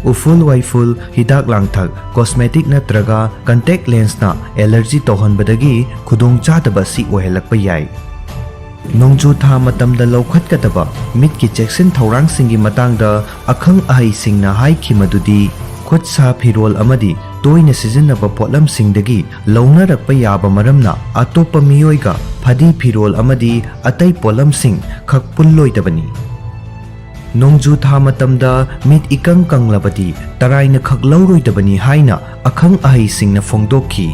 ꯎꯐꯨꯜ ꯋꯥꯏꯐꯨꯜ, ꯍꯤꯗꯥꯛ ꯂꯥꯡꯊꯛ, cosmetic ꯅꯠꯇ꯭ꯔꯒ contact lensꯅ allergy ꯇꯧꯍꯟꯕꯗꯒꯤ ꯈꯨꯗꯣꯡꯆꯥꯗꯕ ꯑꯁꯤ ꯑꯣꯏꯍꯜꯂꯛꯄ ꯌꯥꯏ꯫ ꯅꯣꯡꯖꯨ ꯊꯥ ꯃꯇꯝꯗ ꯂꯧꯈꯠꯀꯗꯕ ꯃꯤꯠꯀꯤ ꯆꯦꯛꯁꯤꯟ ꯊꯧꯔꯥꯡꯁꯤꯡꯒꯤ ꯃꯇꯥꯡꯗ ꯑꯈꯪ ꯑꯍꯩꯁꯤꯡꯅ ꯍꯥꯏꯈꯤ ꯃꯗꯨꯗꯤ, ꯈꯨꯠ ꯁꯥ ꯐꯤꯔꯣꯜ ꯑꯃꯗꯤ ꯇꯣꯏꯅ ꯁꯤꯖꯤꯟꯅꯕ ꯄꯣꯠꯂꯝꯁꯤꯡꯗꯒꯤ ꯂꯧꯅꯔꯛꯄ ꯌꯥꯕ ꯃꯔꯝꯅ ꯑꯇꯣꯞꯄ ꯃꯤꯑꯣꯏꯒ ꯐꯗꯤ ꯐꯤꯔꯣꯜ ꯑꯃꯗꯤ ꯑꯇꯩ ꯄꯣꯠꯂꯝꯁꯤꯡ ꯈꯛ ꯄꯨꯜꯂꯣꯏꯗꯕꯅꯤ꯫ ꯅꯣꯡꯖꯨ ꯊꯥ ꯃꯇꯝꯗ ꯃꯤꯠ ꯏꯀꯪ ꯀꯪꯂꯕꯗꯤ ꯇꯔꯥꯏꯅ ꯈꯛ ꯂꯧꯔꯣꯏꯗꯕꯅꯤ ꯍꯥꯏꯅ ꯑꯈꯪ ꯑꯍꯩꯁꯤꯡꯅ ꯐꯣꯡꯗꯣꯛꯈꯤ꯫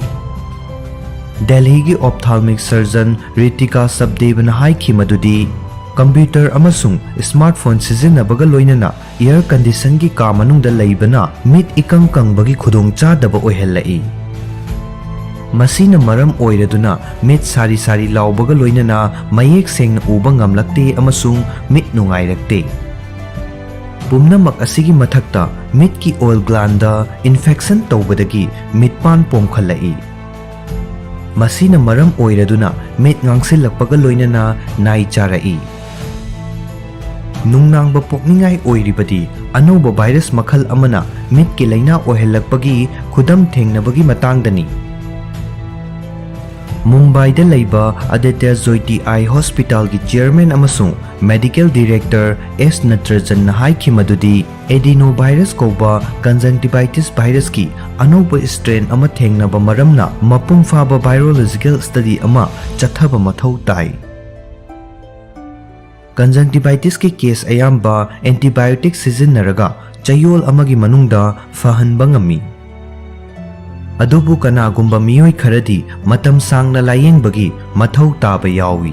ꯗꯦꯜꯍꯤꯒꯤ ophthalmic surgeon ꯔꯤꯇꯤꯀꯥ ꯁꯕꯗꯦꯕꯅ ꯍꯥꯏꯈꯤ ꯃꯗꯨꯗꯤ, ꯀꯝꯄ꯭ꯌꯨꯇꯔ ꯑꯃꯁꯨꯡ ꯁ꯭ꯃꯥꯔꯠꯐꯣꯟ ꯁꯤꯖꯤꯟꯅꯕꯒ ꯂꯣꯏꯅꯅ air conditionꯒꯤ ꯀꯥ ꯃꯅꯨꯡꯗ ꯂꯩꯕꯅ ꯃꯤꯠ ꯏꯀꯪ ꯀꯪꯕꯒꯤ ꯈꯨꯗꯣꯡꯆꯥꯗꯕ ꯑꯣꯏꯍꯜꯂꯛꯏ꯫ ꯃꯁꯤꯅ ꯃꯔꯝ ꯑꯣꯏꯔꯗꯨꯅ ꯃꯤꯠ ꯁꯥꯔꯤ ꯁꯥꯔꯤ ꯂꯥꯎꯕꯒ ꯂꯣꯏꯅꯅ ꯃꯌꯦꯛ ꯁꯦꯡꯅ ꯎꯕ ꯉꯝꯂꯛꯇꯦ ꯑꯃꯁꯨꯡ ꯃꯤꯠ ꯅꯨꯡꯉꯥꯏꯔꯛꯇꯦ꯫ ꯄꯨꯝꯅꯃꯛ ꯑꯁꯤꯒꯤ ꯃꯊꯛꯇ, ꯃꯤꯠꯀꯤ ꯑꯣꯏꯜ ꯒ꯭ꯂꯥꯟꯗ ꯏꯟꯐꯦꯛꯁꯟ ꯇꯧꯕꯗꯒꯤ ꯃꯤꯠꯄꯥꯟ ꯄꯣꯝꯈꯠꯂꯛꯏ꯫ ꯃꯁꯤꯅ ꯃꯔꯝ ꯑꯣꯏꯔꯗꯨꯅ ꯃꯤꯠ ꯉꯥꯡꯁꯤꯜꯂꯛꯄꯒ ꯂꯣꯏꯅꯅ ꯅꯥꯏ ꯆꯥꯔꯛꯏ꯫ ꯅꯨꯡꯅꯥꯡꯕ ꯄꯣꯛꯅꯤꯡꯉꯥꯏ ꯑꯣꯏꯔꯤꯕꯗꯤ ꯑꯅꯧꯕ ꯚꯥꯏꯔꯁ ꯃꯈꯜ ꯑꯃꯅ ꯃꯤꯠꯀꯤ ꯂꯥꯏꯅꯥ ꯑꯣꯏꯍꯜꯂꯛꯄꯒꯤ ꯈꯨꯗꯝ ꯊꯦꯡꯅꯕꯒꯤ ꯃꯇꯥꯡꯗꯅꯤ꯫ ꯃꯨꯝꯕꯥꯏꯗ ꯂꯩꯕ ꯑꯗꯤꯇ꯭ꯌ ꯖꯣꯏꯇꯤ ꯑꯥꯏ ꯍꯣꯁꯄꯤꯇꯥꯜꯒꯤ ꯆꯤꯌꯔꯃꯦꯟ ꯑꯃꯁꯨꯡ ꯃꯦꯗꯤꯀꯦꯜ ꯗꯤꯔꯦꯛꯇꯔ ꯑꯦꯁ ꯅꯇ꯭ꯔꯖꯟꯅ ꯍꯥꯏꯈꯤ ꯃꯗꯨꯗꯤ, ꯑꯦꯗꯤꯅꯣ ꯚꯥꯏꯔꯁ ꯀꯧꯕ ꯀꯟꯖꯪꯇꯤꯚꯥꯏꯇꯤꯁ ꯚꯥꯏꯔꯁꯀꯤ ꯑꯅꯧꯕ ꯁ꯭ꯇ꯭ꯔꯦꯟ ꯑꯃ ꯊꯦꯡꯅꯕ ꯃꯔꯝꯅ ꯃꯄꯨꯡ ꯐꯥꯕ ꯚꯥꯏꯔꯣꯂꯣꯖꯤꯀꯦꯜ ꯁ꯭ꯇꯗꯤ ꯑꯃ ꯆꯠꯊꯕ ꯃꯊꯧ ꯇꯥꯏ꯫ ꯀꯟꯖꯪꯇꯤꯚꯥꯏꯇꯤꯁꯀꯤ ꯀꯦꯁ ꯑꯌꯥꯝꯕ ꯑꯦꯟꯇꯤꯕꯥꯏꯑꯣꯇꯤꯛ ꯁꯤꯖꯤꯟꯅꯔꯒ ꯆꯌꯣꯜ ꯑꯃꯒꯤ ꯃꯅꯨꯡꯗ ꯐꯍꯟꯕ ꯉꯝꯃꯤ꯫ ꯑꯗꯨꯕꯨ ꯀꯅꯥꯒꯨꯝꯕ ꯃꯤꯑꯣꯏ ꯈꯔꯗꯤ ꯃꯇꯝ ꯁꯥꯡꯅ ꯂꯥꯌꯦꯡꯕꯒꯤ ꯃꯊꯧ ꯇꯥꯕ ꯌꯥꯎꯏ꯫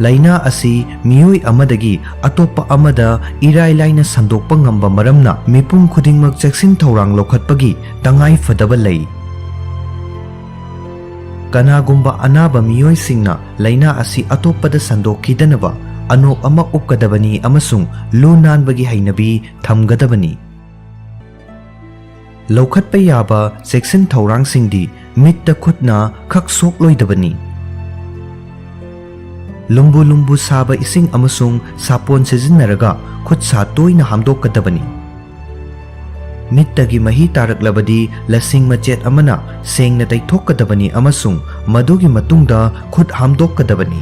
ꯂꯥꯏꯅꯥ ꯑꯁꯤ ꯃꯤꯑꯣꯏ ꯑꯃꯗꯒꯤ ꯑꯇꯣꯞꯄ ꯑꯃꯗ ꯏꯔꯥꯏ ꯂꯥꯏꯅ ꯁꯟꯗꯣꯛꯄ ꯉꯝꯕ ꯃꯔꯝꯅ ꯃꯤꯄꯨꯝ ꯈꯨꯗꯤꯡꯃꯛ ꯆꯦꯛꯁꯤꯟ ꯊꯧꯔꯥꯡ ꯂꯧꯈꯠꯄꯒꯤ ꯇꯉꯥꯏ ꯐꯗꯕ ꯂꯩ꯫ ꯀꯅꯥꯒꯨꯝꯕ ꯑꯅꯥꯕ ꯃꯤꯑꯣꯏꯁꯤꯡꯅ ꯂꯥꯏꯅꯥ ꯑꯁꯤ ꯑꯇꯣꯞꯄꯗ ꯁꯟꯗꯣꯛꯈꯤꯗꯅꯕ ꯑꯅꯣꯞ ꯑꯃ ꯎꯞꯀꯗꯕꯅꯤ ꯑꯃꯁꯨꯡ ꯂꯨ ꯅꯥꯟꯕꯒꯤ ꯍꯩꯅꯕꯤ ꯊꯝꯒꯗꯕꯅꯤ꯫ ꯂꯧꯈꯠꯄ ꯌꯥꯕ ꯆꯦꯛꯁꯤꯟ ꯊꯧꯔꯥꯡꯁꯤꯡꯗꯤ ꯃꯤꯠꯇ ꯈꯨꯠꯅ ꯈꯛ ꯁꯣꯛꯂꯣꯏꯗꯕꯅꯤ꯫ ꯂꯨꯝꯕꯨ ꯂꯨꯝꯕꯨ ꯁꯥꯕ ꯏꯁꯤꯡ ꯑꯃꯁꯨꯡ ꯁꯥꯄꯣꯟ ꯁꯤꯖꯤꯟꯅꯔꯒ ꯈꯨꯠ ꯁꯥ ꯇꯣꯏꯅ ꯍꯥꯝꯗꯣꯛꯀꯗꯕꯅꯤ꯫ ꯃꯤꯠꯇꯒꯤ ꯃꯍꯤ ꯇꯥꯔꯛꯂꯕꯗꯤ ꯂꯁꯤꯡ ꯃꯆꯦꯠ ꯑꯃꯅ ꯁꯦꯡꯅ ꯇꯩꯊꯣꯛꯀꯗꯕꯅꯤ ꯑꯃꯁꯨꯡ ꯃꯗꯨꯒꯤ ꯃꯇꯨꯡꯗ ꯈꯨꯠ ꯍꯥꯝꯗꯣꯛꯀꯗꯕꯅꯤ꯫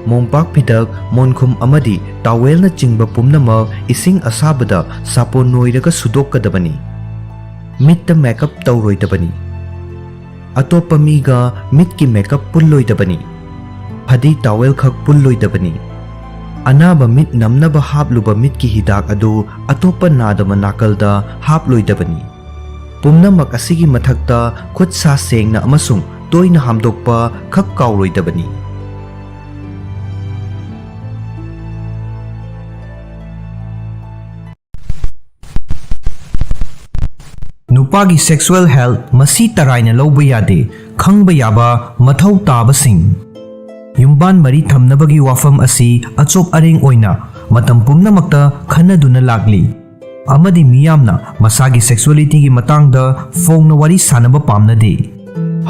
ꯃꯣꯝꯄꯥꯛ ꯐꯤꯗꯛ, ꯃꯣꯟꯈꯨꯝ ꯑꯃꯗꯤ ꯇꯥꯋꯦꯜꯅꯆꯤꯡꯕ ꯄꯨꯝꯅꯃꯛ ꯏꯁꯤꯡ ꯑꯁꯥꯕꯗ ꯁꯥꯄꯣꯟ ꯅꯣꯏꯔꯒ ꯁꯨꯗꯣꯛꯀꯗꯕꯅꯤ꯫ ꯃꯤꯠꯇ ꯃꯦꯀꯞ ꯇꯧꯔꯣꯏꯗꯕꯅꯤ꯫ ꯑꯇꯣꯞꯄ ꯃꯤꯒ ꯃꯤꯠꯀꯤ ꯃꯦꯀꯞ ꯄꯨꯜꯂꯣꯏꯗꯕꯅꯤ꯫ ꯐꯗꯤ ꯇꯥꯋꯦꯜ ꯈꯛ ꯄꯨꯜꯂꯣꯏꯗꯕꯅꯤ꯫ ꯑꯅꯥꯕ ꯃꯤꯠ ꯅꯝꯅꯕ ꯍꯥꯞꯂꯨꯕ ꯃꯤꯠꯀꯤ ꯍꯤꯗꯥꯛ ꯑꯗꯨ ꯑꯇꯣꯞꯄ ꯅꯥꯗꯕ ꯅꯥꯀꯜꯗ ꯍꯥꯞꯂꯣꯏꯗꯕꯅꯤ꯫ ꯄꯨꯝꯅꯃꯛ ꯑꯁꯤꯒꯤ ꯃꯊꯛꯇ ꯈꯨꯠ ꯁꯥ ꯁꯦꯡꯅ ꯑꯃꯁꯨꯡ ꯇꯣꯏꯅ ꯍꯥꯝꯗꯣꯛꯄ ꯈꯛ ꯀꯥꯎꯔꯣꯏꯗꯕꯅꯤ꯫ ꯅꯨꯄꯥꯒꯤ sexual health ꯃꯁꯤ ꯇꯔꯥꯏꯅ ꯂꯧꯕ ꯌꯥꯗꯦ꯫ ꯈꯪꯕ ꯌꯥꯕ ꯃꯊꯧ ꯇꯥꯕꯁꯤꯡ꯫ ꯌꯨꯝꯕꯥꯟ ꯃꯔꯤ ꯊꯝꯅꯕꯒꯤ ꯋꯥꯐꯝ ꯑꯁꯤ ꯑꯆꯣꯞ ꯑꯔꯦꯡ ꯑꯣꯏꯅ ꯃꯇꯝ ꯄꯨꯝꯅꯃꯛꯇ ꯈꯟꯅꯗꯨꯅ ꯂꯥꯛꯂꯤ, ꯑꯃꯗꯤ ꯃꯤꯌꯥꯝꯅ ꯃꯁꯥꯒꯤ sexuality ꯒꯤ ꯃꯇꯥꯡꯗ ꯐꯣꯡꯅ ꯋꯥꯔꯤ ꯁꯥꯅꯕ ꯄꯥꯝꯅꯗꯦ꯫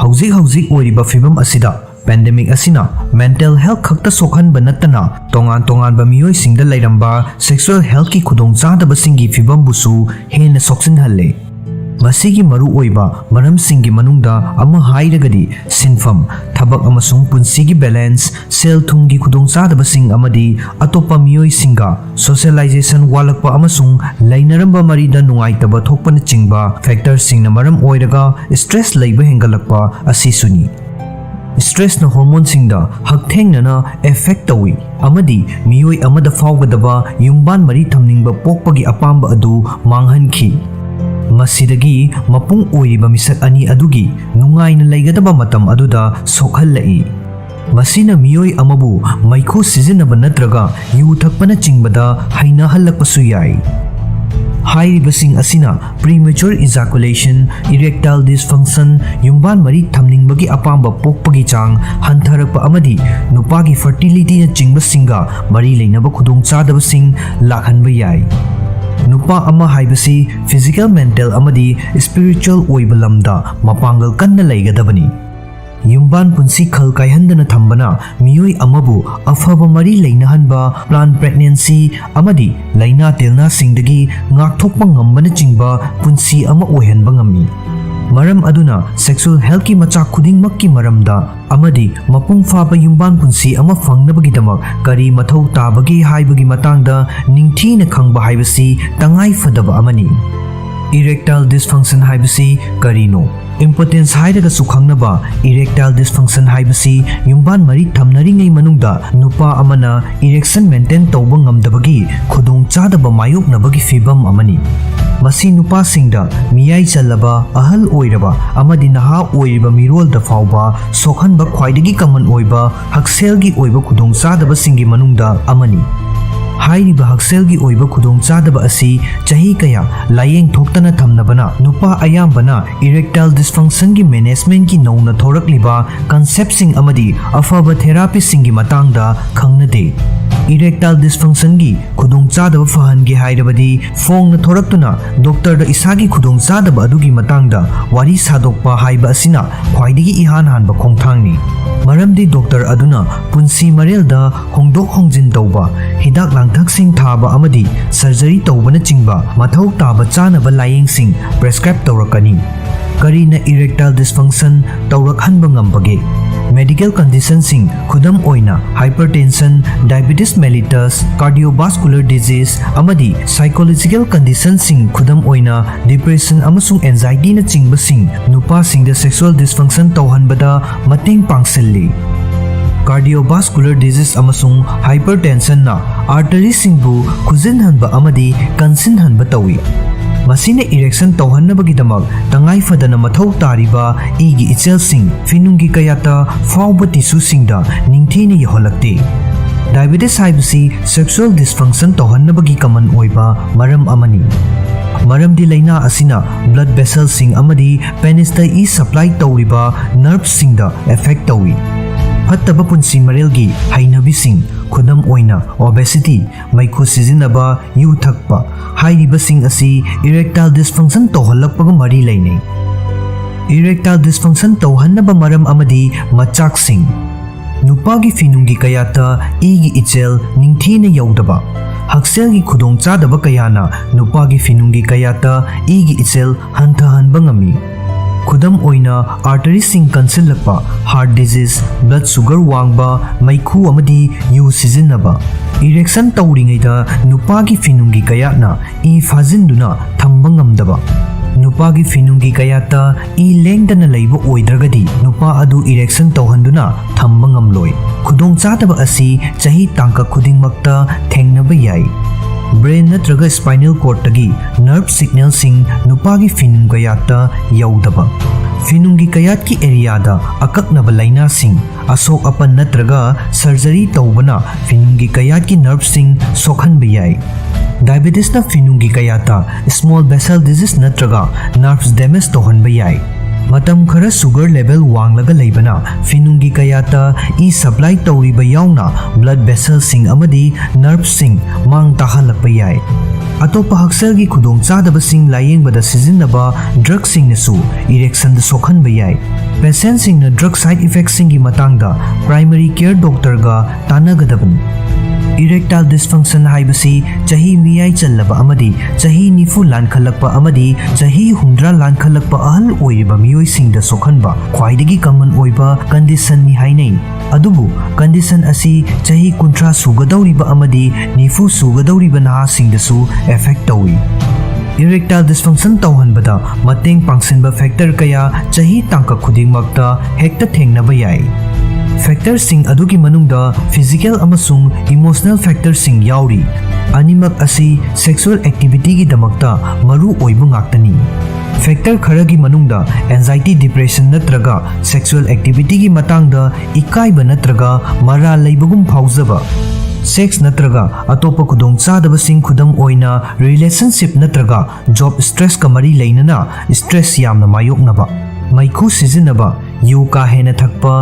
ꯍꯧꯖꯤꯛ ꯍꯧꯖꯤꯛ ꯑꯣꯏꯔꯤꯕ ꯐꯤꯕꯝ ꯑꯁꯤꯗ pandemic ꯑꯁꯤꯅ mental health ꯈꯛꯇ ꯁꯣꯛꯍꯟꯕ ꯅꯠꯇꯅ ꯇꯣꯉꯥꯟ ꯇꯣꯉꯥꯟꯕ ꯃꯤꯑꯣꯏꯁꯤꯡꯗ ꯂꯩꯔꯝꯕ sexual health ꯀꯤ ꯈꯨꯗꯣꯡꯆꯥꯗꯕꯁꯤꯡꯒꯤ ꯐꯤꯕꯝꯕꯨꯁꯨ ꯍꯦꯟꯅ ꯁꯣꯛꯆꯤꯟꯍꯜꯂꯦ꯫ ꯃꯁꯤꯒꯤ ꯃꯔꯨꯑꯣꯏꯕ ꯃꯔꯝꯁꯤꯡꯒꯤ ꯃꯅꯨꯡꯗ ꯑꯃ ꯍꯥꯏꯔꯒꯗꯤ ꯁꯤꯟꯐꯝ, ꯊꯕꯛ ꯑꯃꯁꯨꯡ ꯄꯨꯟꯁꯤꯒꯤ balance, ꯁꯦꯜ ꯊꯨꯝꯒꯤ ꯈꯨꯗꯣꯡꯆꯥꯗꯕꯁꯤꯡ ꯑꯃꯗꯤ ꯑꯇꯣꯞꯄ ꯃꯤꯑꯣꯏꯁꯤꯡꯒ socialization ꯋꯥꯠꯂꯛꯄ ꯑꯃꯁꯨꯡ ꯂꯩꯅꯔꯝꯕ ꯃꯔꯤꯗ ꯅꯨꯡꯉꯥꯏꯇꯕ ꯊꯣꯛꯄꯅꯆꯤꯡꯕ factor ꯁꯤꯡꯅ ꯃꯔꯝ ꯑꯣꯏꯔꯒ stress ꯂꯩꯕ ꯍꯦꯟꯒꯠꯂꯛꯄ ꯑꯁꯤꯁꯨꯅꯤ꯫ Stress ꯅ hormone ꯁꯤꯡꯗ ꯍꯛꯊꯦꯡꯅꯅ effect ꯇꯧꯏ ꯑꯃꯗꯤ ꯃꯤꯑꯣꯏ ꯑꯃꯗ ꯐꯥꯎꯒꯗꯕ ꯌꯨꯝꯕꯥꯟ ꯃꯔꯤ ꯊꯝꯅꯤꯡꯕ ꯄꯣꯛꯄꯒꯤ ꯑꯄꯥꯝꯕ ꯑꯗꯨ ꯃꯥꯡꯍꯟꯈꯤ꯫ ꯃꯁꯤꯗꯒꯤ ꯃꯄꯨꯡ ꯑꯣꯏꯔꯤꯕ ꯃꯤꯁꯛ ꯑꯅꯤ ꯑꯗꯨꯒꯤ ꯅꯨꯡꯉꯥꯏꯅ ꯂꯩꯒꯗꯕ ꯃꯇꯝ ꯑꯗꯨꯗ ꯁꯣꯛꯍꯜꯂꯛꯏ꯫ ꯃꯁꯤꯅ ꯃꯤꯑꯣꯏ ꯑꯃꯕꯨ ꯃꯩꯈꯨ ꯁꯤꯖꯤꯟꯅꯕ ꯅꯠꯇ꯭ꯔꯒ ꯌꯨ ꯊꯛꯄꯅꯆꯤꯡꯕꯗ ꯍꯩꯅꯍꯜꯂꯛꯄꯁꯨ ꯌꯥꯏ꯫ ꯍꯥꯏꯔꯤꯕꯁꯤꯡ ꯑꯁꯤꯅ premature ejaculation, erectile dysfunction, ꯌꯨꯝꯕꯥꯟ ꯃꯔꯤ ꯊꯝꯅꯤꯡꯕꯒꯤ ꯑꯄꯥꯝꯕ ꯄꯣꯛꯄꯒꯤ ꯆꯥꯡ ꯍꯟꯊꯔꯛꯄ ꯑꯃꯗꯤ ꯅꯨꯄꯥꯒꯤ fertility ꯅꯆꯤꯡꯕꯁꯤꯡꯒ ꯃꯔꯤ ꯂꯩꯅꯕ ꯈꯨꯗꯣꯡꯆꯥꯗꯕꯁꯤꯡ ꯂꯥꯛꯍꯟꯕ ꯌꯥꯏ꯫ ꯅꯨꯄꯥ ꯑꯃ ꯍꯥꯏꯕꯁꯤ physical, mental ꯑꯃꯗꯤ spiritual ꯑꯣꯏꯕ ꯂꯝꯗ ꯃꯄꯥꯡꯒꯜ ꯀꯟꯅ ꯂꯩꯒꯗꯕꯅꯤ꯫ ꯌꯨꯝꯕꯥꯟ ꯄꯨꯟꯁꯤ ꯈꯜ ꯀꯥꯏꯍꯟꯗꯅ ꯊꯝꯕꯅ ꯃꯤꯑꯣꯏ ꯑꯃꯕꯨ ꯑꯐꯕ ꯃꯔꯤ ꯂꯩꯅꯍꯟꯕ, planned pregnancy ꯑꯃꯗꯤ ꯂꯥꯏꯅꯥ ꯇꯤꯜꯅꯥꯁꯤꯡꯗꯒꯤ ꯉꯥꯛꯊꯣꯛꯄ ꯉꯝꯕꯅꯆꯤꯡꯕ ꯄꯨꯟꯁꯤ ꯑꯃ ꯑꯣꯏꯍꯟꯕ ꯉꯝꯃꯤ꯫ ꯃꯔꯝ ꯑꯗꯨꯅ sexual healthꯀꯤ ꯃꯆꯥꯛ ꯈꯨꯗꯤꯡꯃꯛꯀꯤ ꯃꯔꯝꯗ ꯑꯃꯗꯤ ꯃꯄꯨꯡ ꯐꯥꯕ ꯌꯨꯝꯕꯥꯟ ꯄꯨꯟꯁꯤ ꯑꯃ ꯐꯪꯅꯕꯒꯤꯗꯃꯛ ꯀꯔꯤ ꯃꯊꯧ ꯇꯥꯕꯒꯦ ꯍꯥꯏꯕꯒꯤ ꯃꯇꯥꯡꯗ ꯅꯤꯡꯊꯤꯅ ꯈꯪꯕ ꯍꯥꯏꯕꯁꯤ ꯇꯉꯥꯏ ꯐꯗꯕ ꯑꯃꯅꯤ꯫ Erectile dysfunction ꯍꯥꯏꯕꯁꯤ ꯀꯔꯤꯅꯣ? Impotence ꯍꯥꯏꯔꯒꯁꯨ ꯈꯪꯅꯕ erectile dysfunction ꯍꯥꯏꯕꯁꯤ ꯌꯨꯝꯕꯥꯟ ꯃꯔꯤ ꯊꯝꯅꯔꯤꯉꯩ ꯃꯅꯨꯡꯗ ꯅꯨꯄꯥ ꯑꯃꯅ erection maintain ꯇꯧꯕ ꯉꯝꯗꯕꯒꯤ ꯈꯨꯗꯣꯡꯆꯥꯗꯕ ꯃꯥꯌꯣꯛꯅꯕꯒꯤ ꯐꯤꯚꯝ ꯑꯃꯅꯤ꯫ ꯃꯁꯤ ꯅꯨꯄꯥꯁꯤꯡꯗ, ꯃꯤꯌꯥꯏ ꯆꯜꯂꯕ, ꯑꯍꯜ ꯑꯣꯏꯔꯕ ꯑꯃꯗꯤ ꯅꯍꯥ ꯑꯣꯏꯔꯤꯕ ꯃꯤꯔꯣꯜꯗ ꯐꯥꯎꯕ ꯁꯣꯛꯍꯟꯕ ꯈ꯭ꯋꯥꯏꯗꯒꯤ common ꯑꯣꯏꯕ ꯍꯛꯁꯦꯜꯒꯤ ꯑꯣꯏꯕ ꯈꯨꯗꯣꯡꯆꯥꯗꯕꯁꯤꯡꯒꯤ ꯃꯅꯨꯡꯗ ꯑꯃꯅꯤ꯫ ꯍꯥꯏꯔꯤꯕ ꯍꯛꯁꯦꯜꯒꯤ ꯑꯣꯏꯕ ꯈꯨꯗꯣꯡꯆꯥꯗꯕ ꯑꯁꯤ ꯆꯍꯤ ꯀꯌꯥ ꯂꯥꯌꯦꯡ ꯊꯣꯛꯇꯅ ꯊꯝꯅꯕꯅ ꯅꯨꯄꯥ ꯑꯌꯥꯝꯕꯅ erectile dysfunctionꯒꯤ managementꯀꯤ ꯅꯧꯅ ꯊꯣꯔꯛꯂꯤꯕ conceptꯁꯤꯡ ꯑꯃꯗꯤ ꯑꯐꯕ therapyꯁꯤꯡꯒꯤ ꯃꯇꯥꯡꯗ ꯈꯪꯅꯗꯦ꯫ Erectile dysfunctionꯒꯤ ꯈꯨꯗꯣꯡꯆꯥꯗꯕ ꯐꯍꯟꯒꯦ ꯍꯥꯏꯔꯕꯗꯤ ꯐꯣꯡꯅ ꯊꯣꯔꯛꯇꯨꯅ doctorꯗ ꯏꯁꯥꯒꯤ ꯈꯨꯗꯣꯡꯆꯥꯗꯕ ꯑꯗꯨꯒꯤ ꯃꯇꯥꯡꯗ ꯋꯥꯔꯤ ꯁꯥꯗꯣꯛꯄ ꯍꯥꯏꯕ ꯑꯁꯤꯅ ꯈ꯭ꯋꯥꯏꯗꯒꯤ ꯏꯍꯥꯟ ꯍꯥꯟꯕ ꯈꯣꯡꯊꯥꯡꯅꯤ꯫ ꯃꯔꯝꯗꯤ doctor ꯑꯗꯨꯅ ꯄꯨꯟꯁꯤ ꯃꯔꯦꯜꯗ ꯍꯣꯡꯗꯣꯛ ꯍꯣꯡꯖꯤꯟ ꯇꯧꯕ, ꯍꯤꯗꯥꯛ ꯂꯥꯡꯊꯛꯁꯤꯡ ꯊꯥꯕ ꯑꯃꯗꯤ surgery ꯇꯧꯕꯅꯆꯤꯡꯕ ꯃꯊꯧ ꯇꯥꯕ ꯆꯥꯅꯕ ꯂꯥꯌꯦꯡꯁꯤꯡ prescribe ꯇꯧꯔꯛꯀꯅꯤ꯫ ꯀꯔꯤꯅ erectile dysfunction ꯇꯧꯔꯛꯍꯟꯕ ꯉꯝꯕꯒꯦ? Medical conditionꯁꯤꯡ, ꯈꯨꯗꯝ ꯑꯣꯏꯅ hypertension, diabetes mellitus, cardiovascular disease ꯑꯃꯗꯤ psychological conditionꯁꯤꯡ, ꯈꯨꯗꯝ ꯑꯣꯏꯅ depression ꯑꯃꯁꯨꯡ anxietyꯅꯆꯤꯡꯕꯁꯤꯡ, ꯅꯨꯄꯥꯁꯤꯡꯗ sexual dysfunction ꯇꯧꯍꯟꯕꯗ ꯃꯇꯦꯡ ꯄꯥꯡꯁꯤꯜꯂꯤ꯫ Cardiovascular disease ꯑꯃꯁꯨꯡ hypertensionꯅ arteryꯁꯤꯡꯕꯨ ꯈꯨꯖꯤꯟꯍꯟꯕ ꯑꯃꯗꯤ ꯀꯟꯁꯤꯟꯍꯟꯕ ꯇꯧꯏ꯫ ꯃꯁꯤꯅ erection ꯇꯧꯍꯟꯅꯕꯒꯤꯗꯃꯛ ꯇꯉꯥꯏ ꯐꯗꯅ ꯃꯊꯧ ꯇꯥꯔꯤꯕ ꯏꯒꯤ ꯏꯆꯦꯜꯁꯤꯡ ꯐꯤꯅꯨꯡꯒꯤ ꯀꯌꯥꯠꯇ ꯐꯥꯎꯕ tissueꯁꯤꯡꯗ ꯅꯤꯡꯊꯤꯅ ꯌꯧꯍꯜꯂꯛꯇꯦ꯫ Diabetes ꯍꯥꯏꯕꯁꯤ sexual dysfunction ꯇꯧꯍꯟꯅꯕꯒꯤ common ꯑꯣꯏꯕ ꯃꯔꯝ ꯑꯃꯅꯤ꯫ ꯃꯔꯝꯗꯤ ꯂꯥꯏꯅꯥ ꯑꯁꯤꯅ blood vesselꯁꯤꯡ ꯑꯃꯗꯤ penisꯇ ꯏ supply ꯇꯧꯔꯤꯕ nerveꯁꯤꯡꯗ affect ꯇꯧꯏ꯫ ꯐꯠꯇꯕ ꯄꯨꯟꯁꯤ ꯃꯔꯦꯜꯒꯤ ꯍꯩꯅꯕꯤꯁꯤꯡ, ꯈꯨꯗꯝ ꯑꯣꯏꯅ obesity, ꯃꯩꯈꯨ ꯁꯤꯖꯤꯟꯅꯕ, ꯌꯨ ꯊꯛꯄ ꯍꯥꯏꯔꯤꯕꯁꯤꯡ ꯑꯁꯤ erectile dysfunction ꯇꯧꯍꯜꯂꯛꯄꯒ ꯃꯔꯤ ꯂꯩꯅꯩ꯫ Erectile dysfunction ꯇꯧꯍꯟꯅꯕ ꯃꯔꯝ ꯑꯃꯗꯤ ꯃꯆꯥꯛꯁꯤꯡ꯫ ꯅꯨꯄꯥꯒꯤ ꯐꯤꯅꯨꯡꯒꯤ ꯀꯌꯥꯠꯇ ꯏꯒꯤ ꯏꯆꯦꯜ ꯅꯤꯡꯊꯤꯅ ꯌꯧꯗꯕ꯫ ꯍꯛꯁꯦꯜꯒꯤ ꯈꯨꯗꯣꯡꯆꯥꯗꯕ ꯀꯌꯥꯅ ꯅꯨꯄꯥꯒꯤ ꯐꯤꯅꯨꯡꯒꯤ ꯀꯌꯥꯠꯇ ꯏꯒꯤ ꯏꯆꯦꯜ ꯍꯟꯊꯍꯟꯕ ꯉꯝꯃꯤ꯫ ꯈꯨꯗꯝ ꯑꯣꯏꯅ, ꯑꯥꯔꯇꯔꯤꯁꯤꯡ ꯀꯟꯁꯤꯜꯂꯛꯄ, heart disease, blood sugar ꯋꯥꯡꯕ, ꯃꯩꯈꯨ ꯑꯃꯗꯤ ꯌꯨ ꯁꯤꯖꯤꯟꯅꯕ꯫ Erection ꯇꯧꯔꯤꯉꯩꯗ ꯅꯨꯄꯥꯒꯤ ꯐꯤꯅꯨꯡꯒꯤ ꯀꯌꯥꯠꯅ ꯏ ꯐꯥꯖꯤꯟꯗꯨꯅ ꯊꯝꯕ ꯉꯝꯗꯕ꯫ ꯅꯨꯄꯥꯒꯤ ꯐꯤꯅꯨꯡꯒꯤ ꯀꯌꯥꯠꯇ ꯏ ꯂꯦꯡꯗꯅ ꯂꯩꯕ ꯑꯣꯏꯗ꯭ꯔꯒꯗꯤ ꯅꯨꯄꯥ ꯑꯗꯨ erection ꯇꯧꯍꯟꯗꯨꯅ ꯊꯝꯕ ꯉꯝꯂꯣꯏ꯫ ꯈꯨꯗꯣꯡꯆꯥꯗꯕ ꯑꯁꯤ ꯆꯍꯤ ꯇꯥꯡꯀꯛ ꯈꯨꯗꯤꯡꯃꯛꯇ ꯊꯦꯡꯅꯕ ꯌꯥꯏ꯫ Brain ꯅꯠꯇ꯭ꯔꯒ spinal cordꯇꯒꯤ nerve signalꯁꯤꯡ ꯅꯨꯄꯥꯒꯤ ꯐꯤꯅꯨꯡ ꯀꯌꯥꯠꯇ ꯌꯧꯗꯕ꯫ ꯐꯤꯅꯨꯡꯒꯤ ꯀꯌꯥꯠꯀꯤ areaꯗ ꯑꯀꯛꯅꯕ ꯂꯥꯏꯅꯥꯁꯤꯡ, ꯑꯁꯣꯛ ꯑꯄꯟ ꯅꯠꯇ꯭ꯔꯒ surgery ꯇꯧꯕꯅ ꯐꯤꯅꯨꯡꯒꯤ ꯀꯌꯥꯠꯀꯤ nerveꯁꯤꯡ ꯁꯣꯛꯍꯟꯕ ꯌꯥꯏ꯫ Diabetesꯅ ꯐꯤꯅꯨꯡꯒꯤ ꯀꯌꯥꯠꯇ small vessel disease ꯅꯠꯇ꯭ꯔꯒ nerves damage ꯇꯧꯍꯟꯕ ꯌꯥꯏ꯫ ꯃꯇꯝ ꯈꯔ sugar level ꯋꯥꯡꯂꯒ ꯂꯩꯕꯅ ꯐꯤꯅꯨꯡꯒꯤ ꯀꯌꯥꯠꯇ ꯏ supply ꯇꯧꯔꯤꯕ ꯌꯥꯎꯅ blood vesselꯁꯤꯡ ꯑꯃꯗꯤ nerveꯁꯤꯡ ꯃꯥꯡ ꯇꯥꯍꯜꯂꯛꯄ ꯌꯥꯏ꯫ ꯑꯇꯣꯞꯄ ꯍꯛꯁꯦꯜꯒꯤ ꯈꯨꯗꯣꯡꯆꯥꯗꯕꯁꯤꯡ ꯂꯥꯌꯦꯡꯕꯗ ꯁꯤꯖꯤꯟꯅꯕ drugꯁꯤꯡꯅꯁꯨ erectionꯗ ꯁꯣꯛꯍꯟꯕ ꯌꯥꯏ꯫ Patientꯁꯤꯡꯅ drug side effectꯁꯤꯡꯒꯤ ꯃꯇꯥꯡꯗ primary care doctorꯒ ꯇꯥꯟꯅꯒꯗꯕꯅꯤ꯫ Erectile dysfunction ꯍꯥꯏꯕꯁꯤ ꯆꯍꯤ ꯃꯤꯌꯥꯏ ꯆꯜꯂꯕ ꯑꯃꯗꯤ ꯆꯍꯤ ꯅꯤꯐꯨ ꯂꯥꯟꯈꯠꯂꯛꯄ ꯑꯃꯗꯤ ꯆꯍꯤ ꯍꯨꯝꯗ꯭ꯔꯥ ꯂꯥꯟꯈꯠꯂꯛꯄ ꯑꯍꯜ ꯑꯣꯏꯔꯤꯕ ꯃꯤꯑꯣꯏꯁꯤꯡꯗ ꯁꯣꯛꯍꯟꯕ ꯈ꯭ꯋꯥꯏꯗꯒꯤ common ꯑꯣꯏꯕ conditionꯅꯤ ꯍꯥꯏꯅꯩ꯫ ꯑꯗꯨꯕꯨ condition ꯑꯁꯤ ꯆꯍꯤ ꯀꯨꯟꯊ꯭ꯔꯥ ꯁꯨꯒꯗꯧꯔꯤꯕ ꯑꯃꯗꯤ ꯅꯤꯐꯨ ꯁꯨꯒꯗꯧꯔꯤꯕ ꯅꯍꯥꯁꯤꯡꯗꯁꯨ affect ꯇꯧꯏ꯫ Erectile dysfunction ꯇꯧꯍꯟꯕꯗ ꯃꯇꯦꯡ ꯄꯥꯡꯁꯤꯟꯕ factor ꯀꯌꯥ ꯆꯍꯤ ꯇꯥꯡꯀꯛ ꯈꯨꯗꯤꯡꯃꯛꯇ ꯍꯦꯛꯇ ꯊꯦꯡꯅꯕ ꯌꯥꯏ꯫ Factorꯁꯤꯡ ꯑꯗꯨꯒꯤ ꯃꯅꯨꯡꯗ physical ꯑꯃꯁꯨꯡ emotional factorꯁꯤꯡ ꯌꯥꯎꯔꯤ꯫ ꯑꯅꯤꯃꯛ ꯑꯁꯤ sexual activityꯒꯤꯗꯃꯛꯇ ꯃꯔꯨ ꯑꯣꯏꯕ ꯉꯥꯛꯇꯅꯤ꯫ Factor ꯈꯔꯒꯤ ꯃꯅꯨꯡꯗ anxiety, depression ꯅꯠꯇ꯭ꯔꯒ sexual activityꯒꯤ ꯃꯇꯥꯡꯗ ꯏꯀꯥꯏꯕ ꯅꯠꯇ꯭ꯔꯒ ꯃꯔꯥꯜ ꯂꯩꯕꯒꯨꯝ ꯐꯥꯎꯖꯕ, sex ꯅꯠꯇ꯭ꯔꯒ ꯑꯇꯣꯞꯄ ꯈꯨꯗꯣꯡꯆꯥꯗꯕꯁꯤꯡ, ꯈꯨꯗꯝ ꯑꯣꯏꯅ relationship ꯅꯠꯇ꯭ꯔꯒ job stressꯀ ꯃꯔꯤ ꯂꯩꯅꯅ stress ꯌꯥꯝꯅ ꯃꯥꯌꯣꯛꯅꯕ, ꯃꯩꯈꯨ ꯁꯤꯖꯤꯟꯅꯕ, ꯌꯨ ꯀꯥ ꯍꯦꯟꯅ ꯊꯛꯄ,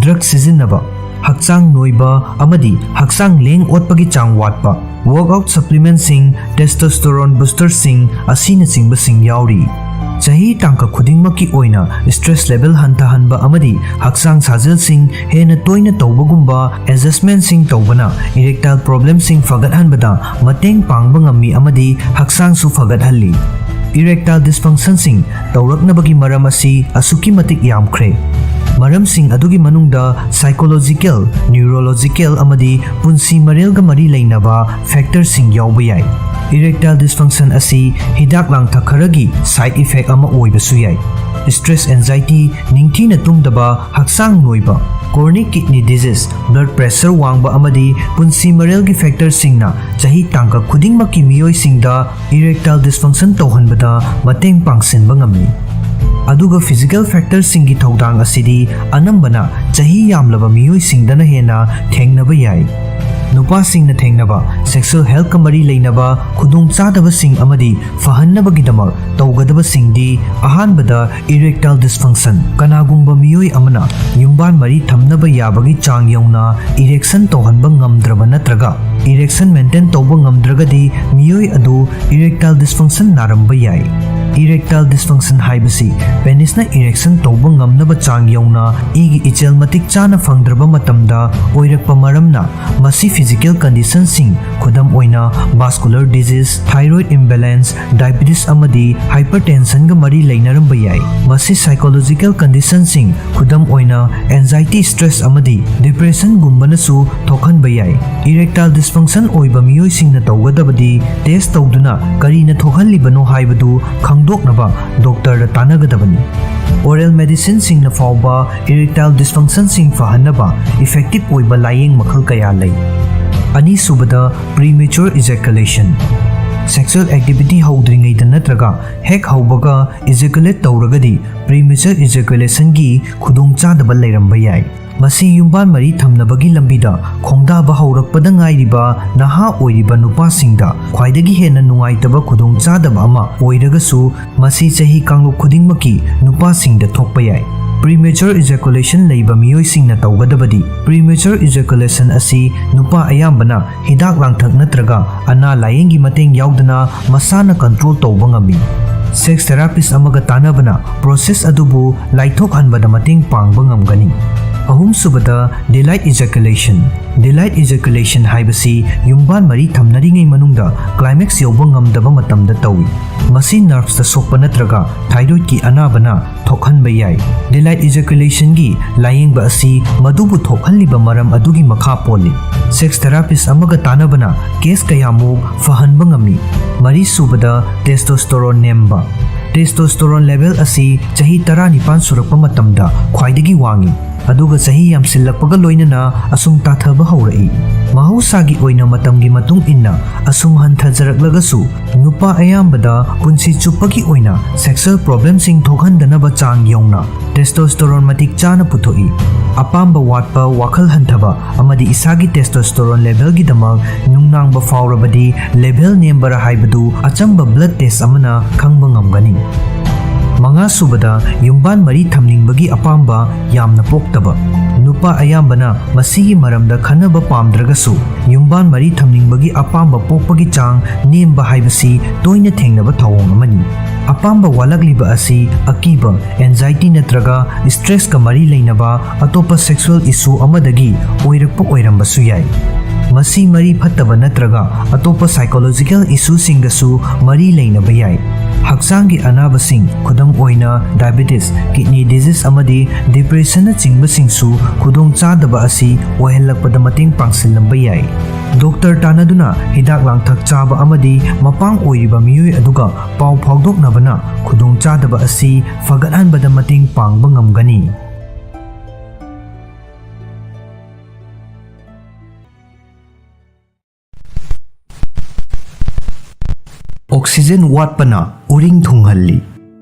drug ꯁꯤꯖꯤꯟꯅꯕ, ꯍꯛꯆꯥꯡ ꯅꯣꯏꯕ ꯑꯃꯗꯤ ꯍꯛꯆꯥꯡ ꯂꯦꯡ ꯑꯣꯠꯄꯒꯤ ꯆꯥꯡ ꯋꯥꯠꯄ, workout supplementꯁꯤꯡ, testosterone boosterꯁꯤꯡ ꯑꯁꯤꯅꯆꯤꯡꯕꯁꯤꯡ ꯌꯥꯎꯔꯤ꯫ ꯆꯍꯤ ꯇꯥꯡꯀꯛ ꯈꯨꯗꯤꯡꯃꯛꯀꯤ ꯑꯣꯏꯅ stress level ꯍꯟꯊꯍꯟꯕ ꯑꯃꯗꯤ ꯍꯛꯆꯥꯡ ꯁꯥꯖꯦꯜꯁꯤꯡ ꯍꯦꯟꯅ ꯇꯣꯏꯅ ꯇꯧꯕꯒꯨꯝꯕ adjustmentꯁꯤꯡ ꯇꯧꯕꯅ erectile problemꯁꯤꯡ ꯐꯒꯠꯍꯟꯕꯗ ꯃꯇꯦꯡ ꯄꯥꯡꯕ ꯉꯝꯃꯤ ꯑꯃꯗꯤ ꯍꯛꯆꯥꯡꯁꯨ ꯐꯒꯠꯍꯜꯂꯤ꯫ Erectile dysfunctionꯁꯤꯡ ꯇꯧꯔꯛꯅꯕꯒꯤ ꯃꯔꯝ ꯑꯁꯤ ꯑꯁꯨꯛꯀꯤ ꯃꯇꯤꯛ ꯌꯥꯝꯈ꯭ꯔꯦ꯫ ꯃꯔꯝꯁꯤꯡ ꯑꯗꯨꯒꯤ ꯃꯅꯨꯡꯗ psychological, neurological ꯑꯃꯗꯤ ꯄꯨꯟꯁꯤ ꯃꯔꯦꯜꯒ ꯃꯔꯤ ꯂꯩꯅꯕ factorꯁꯤꯡ ꯌꯥꯎꯕ ꯌꯥꯏ꯫ Erectile dysfunction ꯑꯁꯤ ꯍꯤꯗꯥꯛ ꯂꯥꯡꯊꯛ ꯈꯔꯒꯤ side effect ꯑꯃ ꯑꯣꯏꯕꯁꯨ ꯌꯥꯏ꯫ Stress, anxiety, ꯅꯤꯡꯊꯤꯅ ꯇꯨꯝꯗꯕ, ꯍꯛꯆꯥꯡ ꯅꯣꯏꯕ, chronic kidney disease, blood pressure ꯋꯥꯡꯕ ꯑꯃꯗꯤ ꯄꯨꯟꯁꯤ ꯃꯔꯦꯜꯒꯤ factorꯁꯤꯡꯅ ꯆꯍꯤ ꯇꯥꯡꯀꯛ ꯈꯨꯗꯤꯡꯃꯛꯀꯤ ꯃꯤꯑꯣꯏꯁꯤꯡꯗ erectile dysfunction ꯇꯧꯍꯟꯕꯗ ꯃꯇꯦꯡ ꯄꯥꯡꯁꯤꯟꯕ ꯉꯝꯃꯤ꯫ ꯑꯗꯨꯒ physical factorꯁꯤꯡꯒꯤ ꯊꯧꯗꯥꯡ ꯑꯁꯤꯗꯤ ꯑꯅꯝꯕꯅ ꯆꯍꯤ ꯌꯥꯝꯂꯕ ꯃꯤꯑꯣꯏꯁꯤꯡꯗꯅ ꯍꯦꯟꯅ ꯊꯦꯡꯅꯕ ꯌꯥꯏ꯫ ꯅꯨꯄꯥꯁꯤꯡꯅ ꯊꯦꯡꯅꯕ sexual healthꯀ ꯃꯔꯤ ꯂꯩꯅꯕ ꯈꯨꯗꯣꯡꯆꯥꯗꯕꯁꯤꯡ ꯑꯃꯗꯤ ꯐꯍꯟꯅꯕꯒꯤꯗꯃꯛ ꯇꯧꯒꯗꯕꯁꯤꯡꯗꯤ, ꯑꯍꯥꯟꯕꯗ, erectile dysfunction꯫ ꯀꯅꯥꯒꯨꯝꯕ ꯃꯤꯑꯣꯏ ꯑꯃꯅ ꯌꯨꯝꯕꯥꯟ ꯃꯔꯤ ꯊꯝꯅꯕ ꯌꯥꯕꯒꯤ ꯆꯥꯡ ꯌꯧꯅ erection ꯇꯧꯍꯟꯕ ꯉꯝꯗ꯭ꯔꯕ ꯅꯠꯇ꯭ꯔꯒ erection maintain ꯇꯧꯕ ꯉꯝꯗ꯭ꯔꯒꯗꯤ ꯃꯤꯑꯣꯏ ꯑꯗꯨ erectile dysfunction ꯅꯥꯔꯝꯕ ꯌꯥꯏ꯫ Erectile dysfunction ꯍꯥꯏꯕꯁꯤ penisꯅ erection ꯇꯧꯕ ꯉꯝꯅꯕ ꯆꯥꯡ ꯌꯧꯅ ꯏꯒꯤ ꯏꯆꯦꯜ ꯃꯇꯤꯛ ꯆꯥꯅ ꯐꯪꯗ꯭ꯔꯕ ꯃꯇꯝꯗ ꯑꯣꯏꯔꯛꯄ ꯃꯔꯝꯅ ꯃꯁꯤ physical conditionꯁꯤꯡ, ꯈꯨꯗꯝ ꯑꯣꯏꯅ vascular disease, thyroid imbalance, diabetes ꯑꯃꯗꯤ hypertensionꯒ ꯃꯔꯤ ꯂꯩꯅꯔꯝꯕ ꯌꯥꯏ꯫ ꯃꯁꯤ psychological conditionꯁꯤꯡ, ꯈꯨꯗꯝ ꯑꯣꯏꯅ anxiety, stress ꯑꯃꯗꯤ depressionꯒꯨꯝꯕꯅꯁꯨ ꯊꯣꯛꯍꯟꯕ ꯌꯥꯏ꯫ Erectile dysfunction ꯑꯣꯏꯕ ꯃꯤꯑꯣꯏꯁꯤꯡꯅ ꯇꯧꯒꯗꯕꯗꯤ test ꯇꯧꯗꯨꯅ ꯀꯔꯤꯅ ꯊꯣꯛꯍꯜꯂꯤꯕꯅꯣ ꯍꯥꯏꯕꯗꯨ ꯈꯪꯗꯣꯛꯅꯕ doctorꯗ ꯇꯥꯟꯅꯒꯗꯕꯅꯤ꯫ Oral medicineꯁꯤꯡꯅ ꯐꯥꯎꯕ erectile dysfunctionꯁꯤꯡ ꯐꯍꯟꯅꯕ effective ꯑꯣꯏꯕ ꯂꯥꯌꯦꯡ ꯃꯈꯜ ꯀꯌꯥ ꯂꯩ꯫ ꯑꯅꯤꯁꯨꯕꯗ, premature ejaculation꯫ Sexual activity ꯍꯧꯗ꯭ꯔꯤꯉꯩꯗ ꯅꯠꯇ꯭ꯔꯒ ꯍꯦꯛ ꯍꯧꯕꯒ ejaculate ꯇꯧꯔꯒꯗꯤ premature ejaculationꯒꯤ ꯈꯨꯗꯣꯡꯆꯥꯗꯕ ꯂꯩꯔꯝꯕ ꯌꯥꯏ꯫ ꯃꯁꯤ ꯌꯨꯝꯕꯥꯟ ꯃꯔꯤ ꯊꯝꯅꯕꯒꯤ ꯂꯝꯕꯤꯗ ꯈꯣꯡꯗꯥꯕ ꯍꯧꯔꯛꯄꯗ ꯉꯥꯏꯔꯤꯕ ꯅꯍꯥ ꯑꯣꯏꯔꯤꯕ ꯅꯨꯄꯥꯁꯤꯡꯗ ꯈ꯭ꯋꯥꯏꯗꯒꯤ ꯍꯦꯟꯅ ꯅꯨꯡꯉꯥꯏꯇꯕ ꯈꯨꯗꯣꯡꯆꯥꯗꯕ ꯑꯃ ꯑꯣꯏꯔꯒꯁꯨ, ꯃꯁꯤ ꯆꯍꯤ ꯀꯥꯡꯂꯨꯞ ꯈꯨꯗꯤꯡꯃꯛꯀꯤ ꯅꯨꯄꯥꯁꯤꯡꯗ ꯊꯣꯛꯄ ꯌꯥꯏ꯫ Premature ejaculation ꯂꯩꯕ ꯃꯤꯑꯣꯏꯁꯤꯡꯅ ꯇꯧꯒꯗꯕꯗꯤ, premature ejaculation ꯑꯁꯤ ꯅꯨꯄꯥ ꯑꯌꯥꯝꯕꯅ ꯍꯤꯗꯥꯛ ꯂꯥꯡꯊꯛ ꯅꯠꯇ꯭ꯔꯒ ꯑꯅꯥ ꯂꯥꯌꯦꯡꯒꯤ ꯃꯇꯦꯡ ꯌꯥꯎꯗꯅ ꯃꯁꯥꯅ control ꯇꯧꯕ ꯉꯝꯃꯤ꯫ Sex therapist ꯑꯃꯒ ꯇꯥꯟꯅꯕꯅ process ꯑꯗꯨꯕꯨ ꯂꯥꯏꯊꯣꯛꯍꯟꯕꯗ ꯃꯇꯦꯡ ꯄꯥꯡꯕ ꯉꯝꯒꯅꯤ꯫ ꯑꯍꯨꯝꯁꯨꯕꯗ, delayed ejaculation꯫ Delayed ejaculation ꯍꯥꯏꯕꯁꯤ ꯌꯨꯝꯕꯥꯟ ꯃꯔꯤ ꯊꯝꯅꯔꯤꯉꯩ ꯃꯅꯨꯡꯗ climax ꯌꯧꯕ ꯉꯝꯗꯕ ꯃꯇꯝꯗ ꯇꯧꯏ꯫ ꯃꯁꯤ nervesꯇ ꯁꯣꯛꯄ ꯅꯠꯇ꯭ꯔꯒ thyroidꯀꯤ ꯑꯅꯥꯕꯅ ꯊꯣꯛꯍꯟꯕ ꯌꯥꯏ꯫ Delayed ejaculation ꯒꯤ ꯂꯥꯌꯦꯡꯕ ꯑꯁꯤ ꯃꯗꯨꯕꯨ ꯊꯣꯛꯍꯜꯂꯤꯕ ꯃꯔꯝ ꯑꯗꯨꯒꯤ ꯃꯈꯥ ꯄꯣꯜꯂꯤ꯫ Sex therapist ꯑꯃꯒ ꯇꯥꯟꯅꯕꯅ case ꯀꯌꯥꯃꯨꯛ ꯐꯍꯟꯕ ꯉꯝꯃꯤ꯫ ꯃꯔꯤꯁꯨꯕꯗ, testosterone ꯅꯦꯝꯕ꯫ Testosterone level ꯑꯁꯤ ꯆꯍꯤ ꯇꯔꯥꯅꯤꯄꯥꯟ ꯁꯨꯔꯛꯄ ꯃꯇꯝꯗ ꯈ꯭ꯋꯥꯏꯗꯒꯤ ꯋꯥꯡꯏ, ꯑꯗꯨꯒ ꯆꯍꯤ ꯌꯥꯝꯁꯤꯜꯂꯛꯄꯒ ꯂꯣꯏꯅꯅ ꯑꯁꯨꯝ ꯇꯥꯊꯕ ꯍꯧꯔꯛꯏ꯫ ꯃꯍꯧꯁꯥꯒꯤ ꯑꯣꯏꯅ ꯃꯇꯝꯒꯤ ꯃꯇꯨꯡ ꯏꯟꯅ ꯑꯁꯨꯝ ꯍꯟꯊꯖꯔꯛꯂꯒꯁꯨ, ꯅꯨꯄꯥ ꯑꯌꯥꯝꯕꯗ ꯄꯨꯟꯁꯤ ꯆꯨꯞꯄꯒꯤ ꯑꯣꯏꯅ sexual problemꯁꯤꯡ ꯊꯣꯛꯍꯟꯗꯅꯕ ꯆꯥꯡ ꯌꯧꯅ testosterone ꯃꯇꯤꯛ ꯆꯥꯅ ꯄꯨꯊꯣꯛꯏ꯫ ꯑꯄꯥꯝꯕ ꯋꯥꯠꯄ, ꯋꯥꯈꯜ ꯍꯟꯊꯕ ꯑꯃꯗꯤ ꯏꯁꯥꯒꯤ testosterone levelꯒꯤꯗꯃꯛ ꯅꯨꯡꯅꯥꯡꯕ ꯐꯥꯎꯔꯕꯗꯤ level ꯅꯦꯝꯕꯔ ꯍꯥꯏꯕꯗꯨ ꯑꯆꯝꯕ blood test ꯑꯃꯅ ꯈꯪꯕ ꯉꯝꯒꯅꯤ꯫ ꯃꯉꯥꯁꯨꯕꯗ, ꯌꯨꯝꯕꯥꯟ ꯃꯔꯤ ꯊꯝꯅꯤꯡꯕꯒꯤ ꯑꯄꯥꯝꯕ ꯌꯥꯝꯅ ꯄꯣꯛꯇꯕ꯫ ꯅꯨꯄꯥ ꯑꯌꯥꯝꯕꯅ ꯃꯁꯤꯒꯤ ꯃꯔꯝꯗ ꯈꯟꯅꯕ ꯄꯥꯝꯗ꯭ꯔꯒꯁꯨ, ꯌꯨꯝꯕꯥꯟ ꯃꯔꯤ ꯊꯝꯅꯤꯡꯕꯒꯤ ꯑꯄꯥꯝꯕ ꯄꯣꯛꯄꯒꯤ ꯆꯥꯡ ꯅꯦꯝꯕ ꯍꯥꯏꯕꯁꯤ ꯇꯣꯏꯅ ꯊꯦꯡꯅꯕ ꯊꯧꯑꯣꯡ ꯑꯃꯅꯤ꯫ ꯑꯄꯥꯝꯕ ꯋꯥꯠꯂꯛꯂꯤꯕ ꯑꯁꯤ ꯑꯀꯤꯕ, anxiety ꯅꯠꯇ꯭ꯔꯒ stressꯀ ꯃꯔꯤ ꯂꯩꯅꯕ ꯑꯇꯣꯞꯄ sexual issue ꯑꯃꯗꯒꯤ ꯑꯣꯏꯔꯛꯄ ꯑꯣꯏꯔꯝꯕꯁꯨ ꯌꯥꯏ꯫ ꯃꯁꯤ ꯃꯔꯤ ꯐꯠꯇꯕ ꯅꯠꯇ꯭ꯔꯒ ꯑꯇꯣꯞꯄ psychological issueꯁꯤꯡꯒꯁꯨ ꯃꯔꯤ ꯂꯩꯅꯕ ꯌꯥꯏ꯫ ꯍꯛꯆꯥꯡꯒꯤ ꯑꯅꯥꯕꯁꯤꯡ, ꯈꯨꯗꯝ ꯑꯣꯏꯅ diabetes, kidney disease ꯑꯃꯗꯤ depressionꯅꯆꯤꯡꯕꯁꯤꯡꯁꯨ ꯈꯨꯗꯣꯡꯆꯥꯗꯕ ꯑꯁꯤ ꯑꯣꯏꯍꯜꯂꯛꯄꯗ ꯃꯇꯦꯡ ꯄꯥꯡꯁꯤꯜꯂꯝꯕ ꯌꯥꯏ꯫ ꯗꯣꯛꯇꯔ ꯇꯥꯟꯅꯗꯨꯅ ꯍꯤꯗꯥꯛ ꯂꯥꯡꯊꯛ ꯆꯥꯕ ꯑꯃꯗꯤ ꯃꯄꯥꯡ ꯑꯣꯏꯔꯤꯕ ꯃꯤꯑꯣꯏ ꯑꯗꯨꯒ ꯄꯥꯎ ꯐꯥꯎꯗꯣꯛꯅꯕꯅ ꯈꯨꯗꯣꯡꯆꯥꯗꯕ ꯑꯁꯤ ꯐꯒꯠꯍꯟꯕꯗ ꯃꯇꯦꯡ ꯄꯥꯡꯕ ꯉꯝꯒꯅꯤ꯫ Oxygen ꯋꯥꯠꯄꯅ ꯎꯔꯤꯡ ꯊꯨꯡꯍꯜꯂꯤ꯫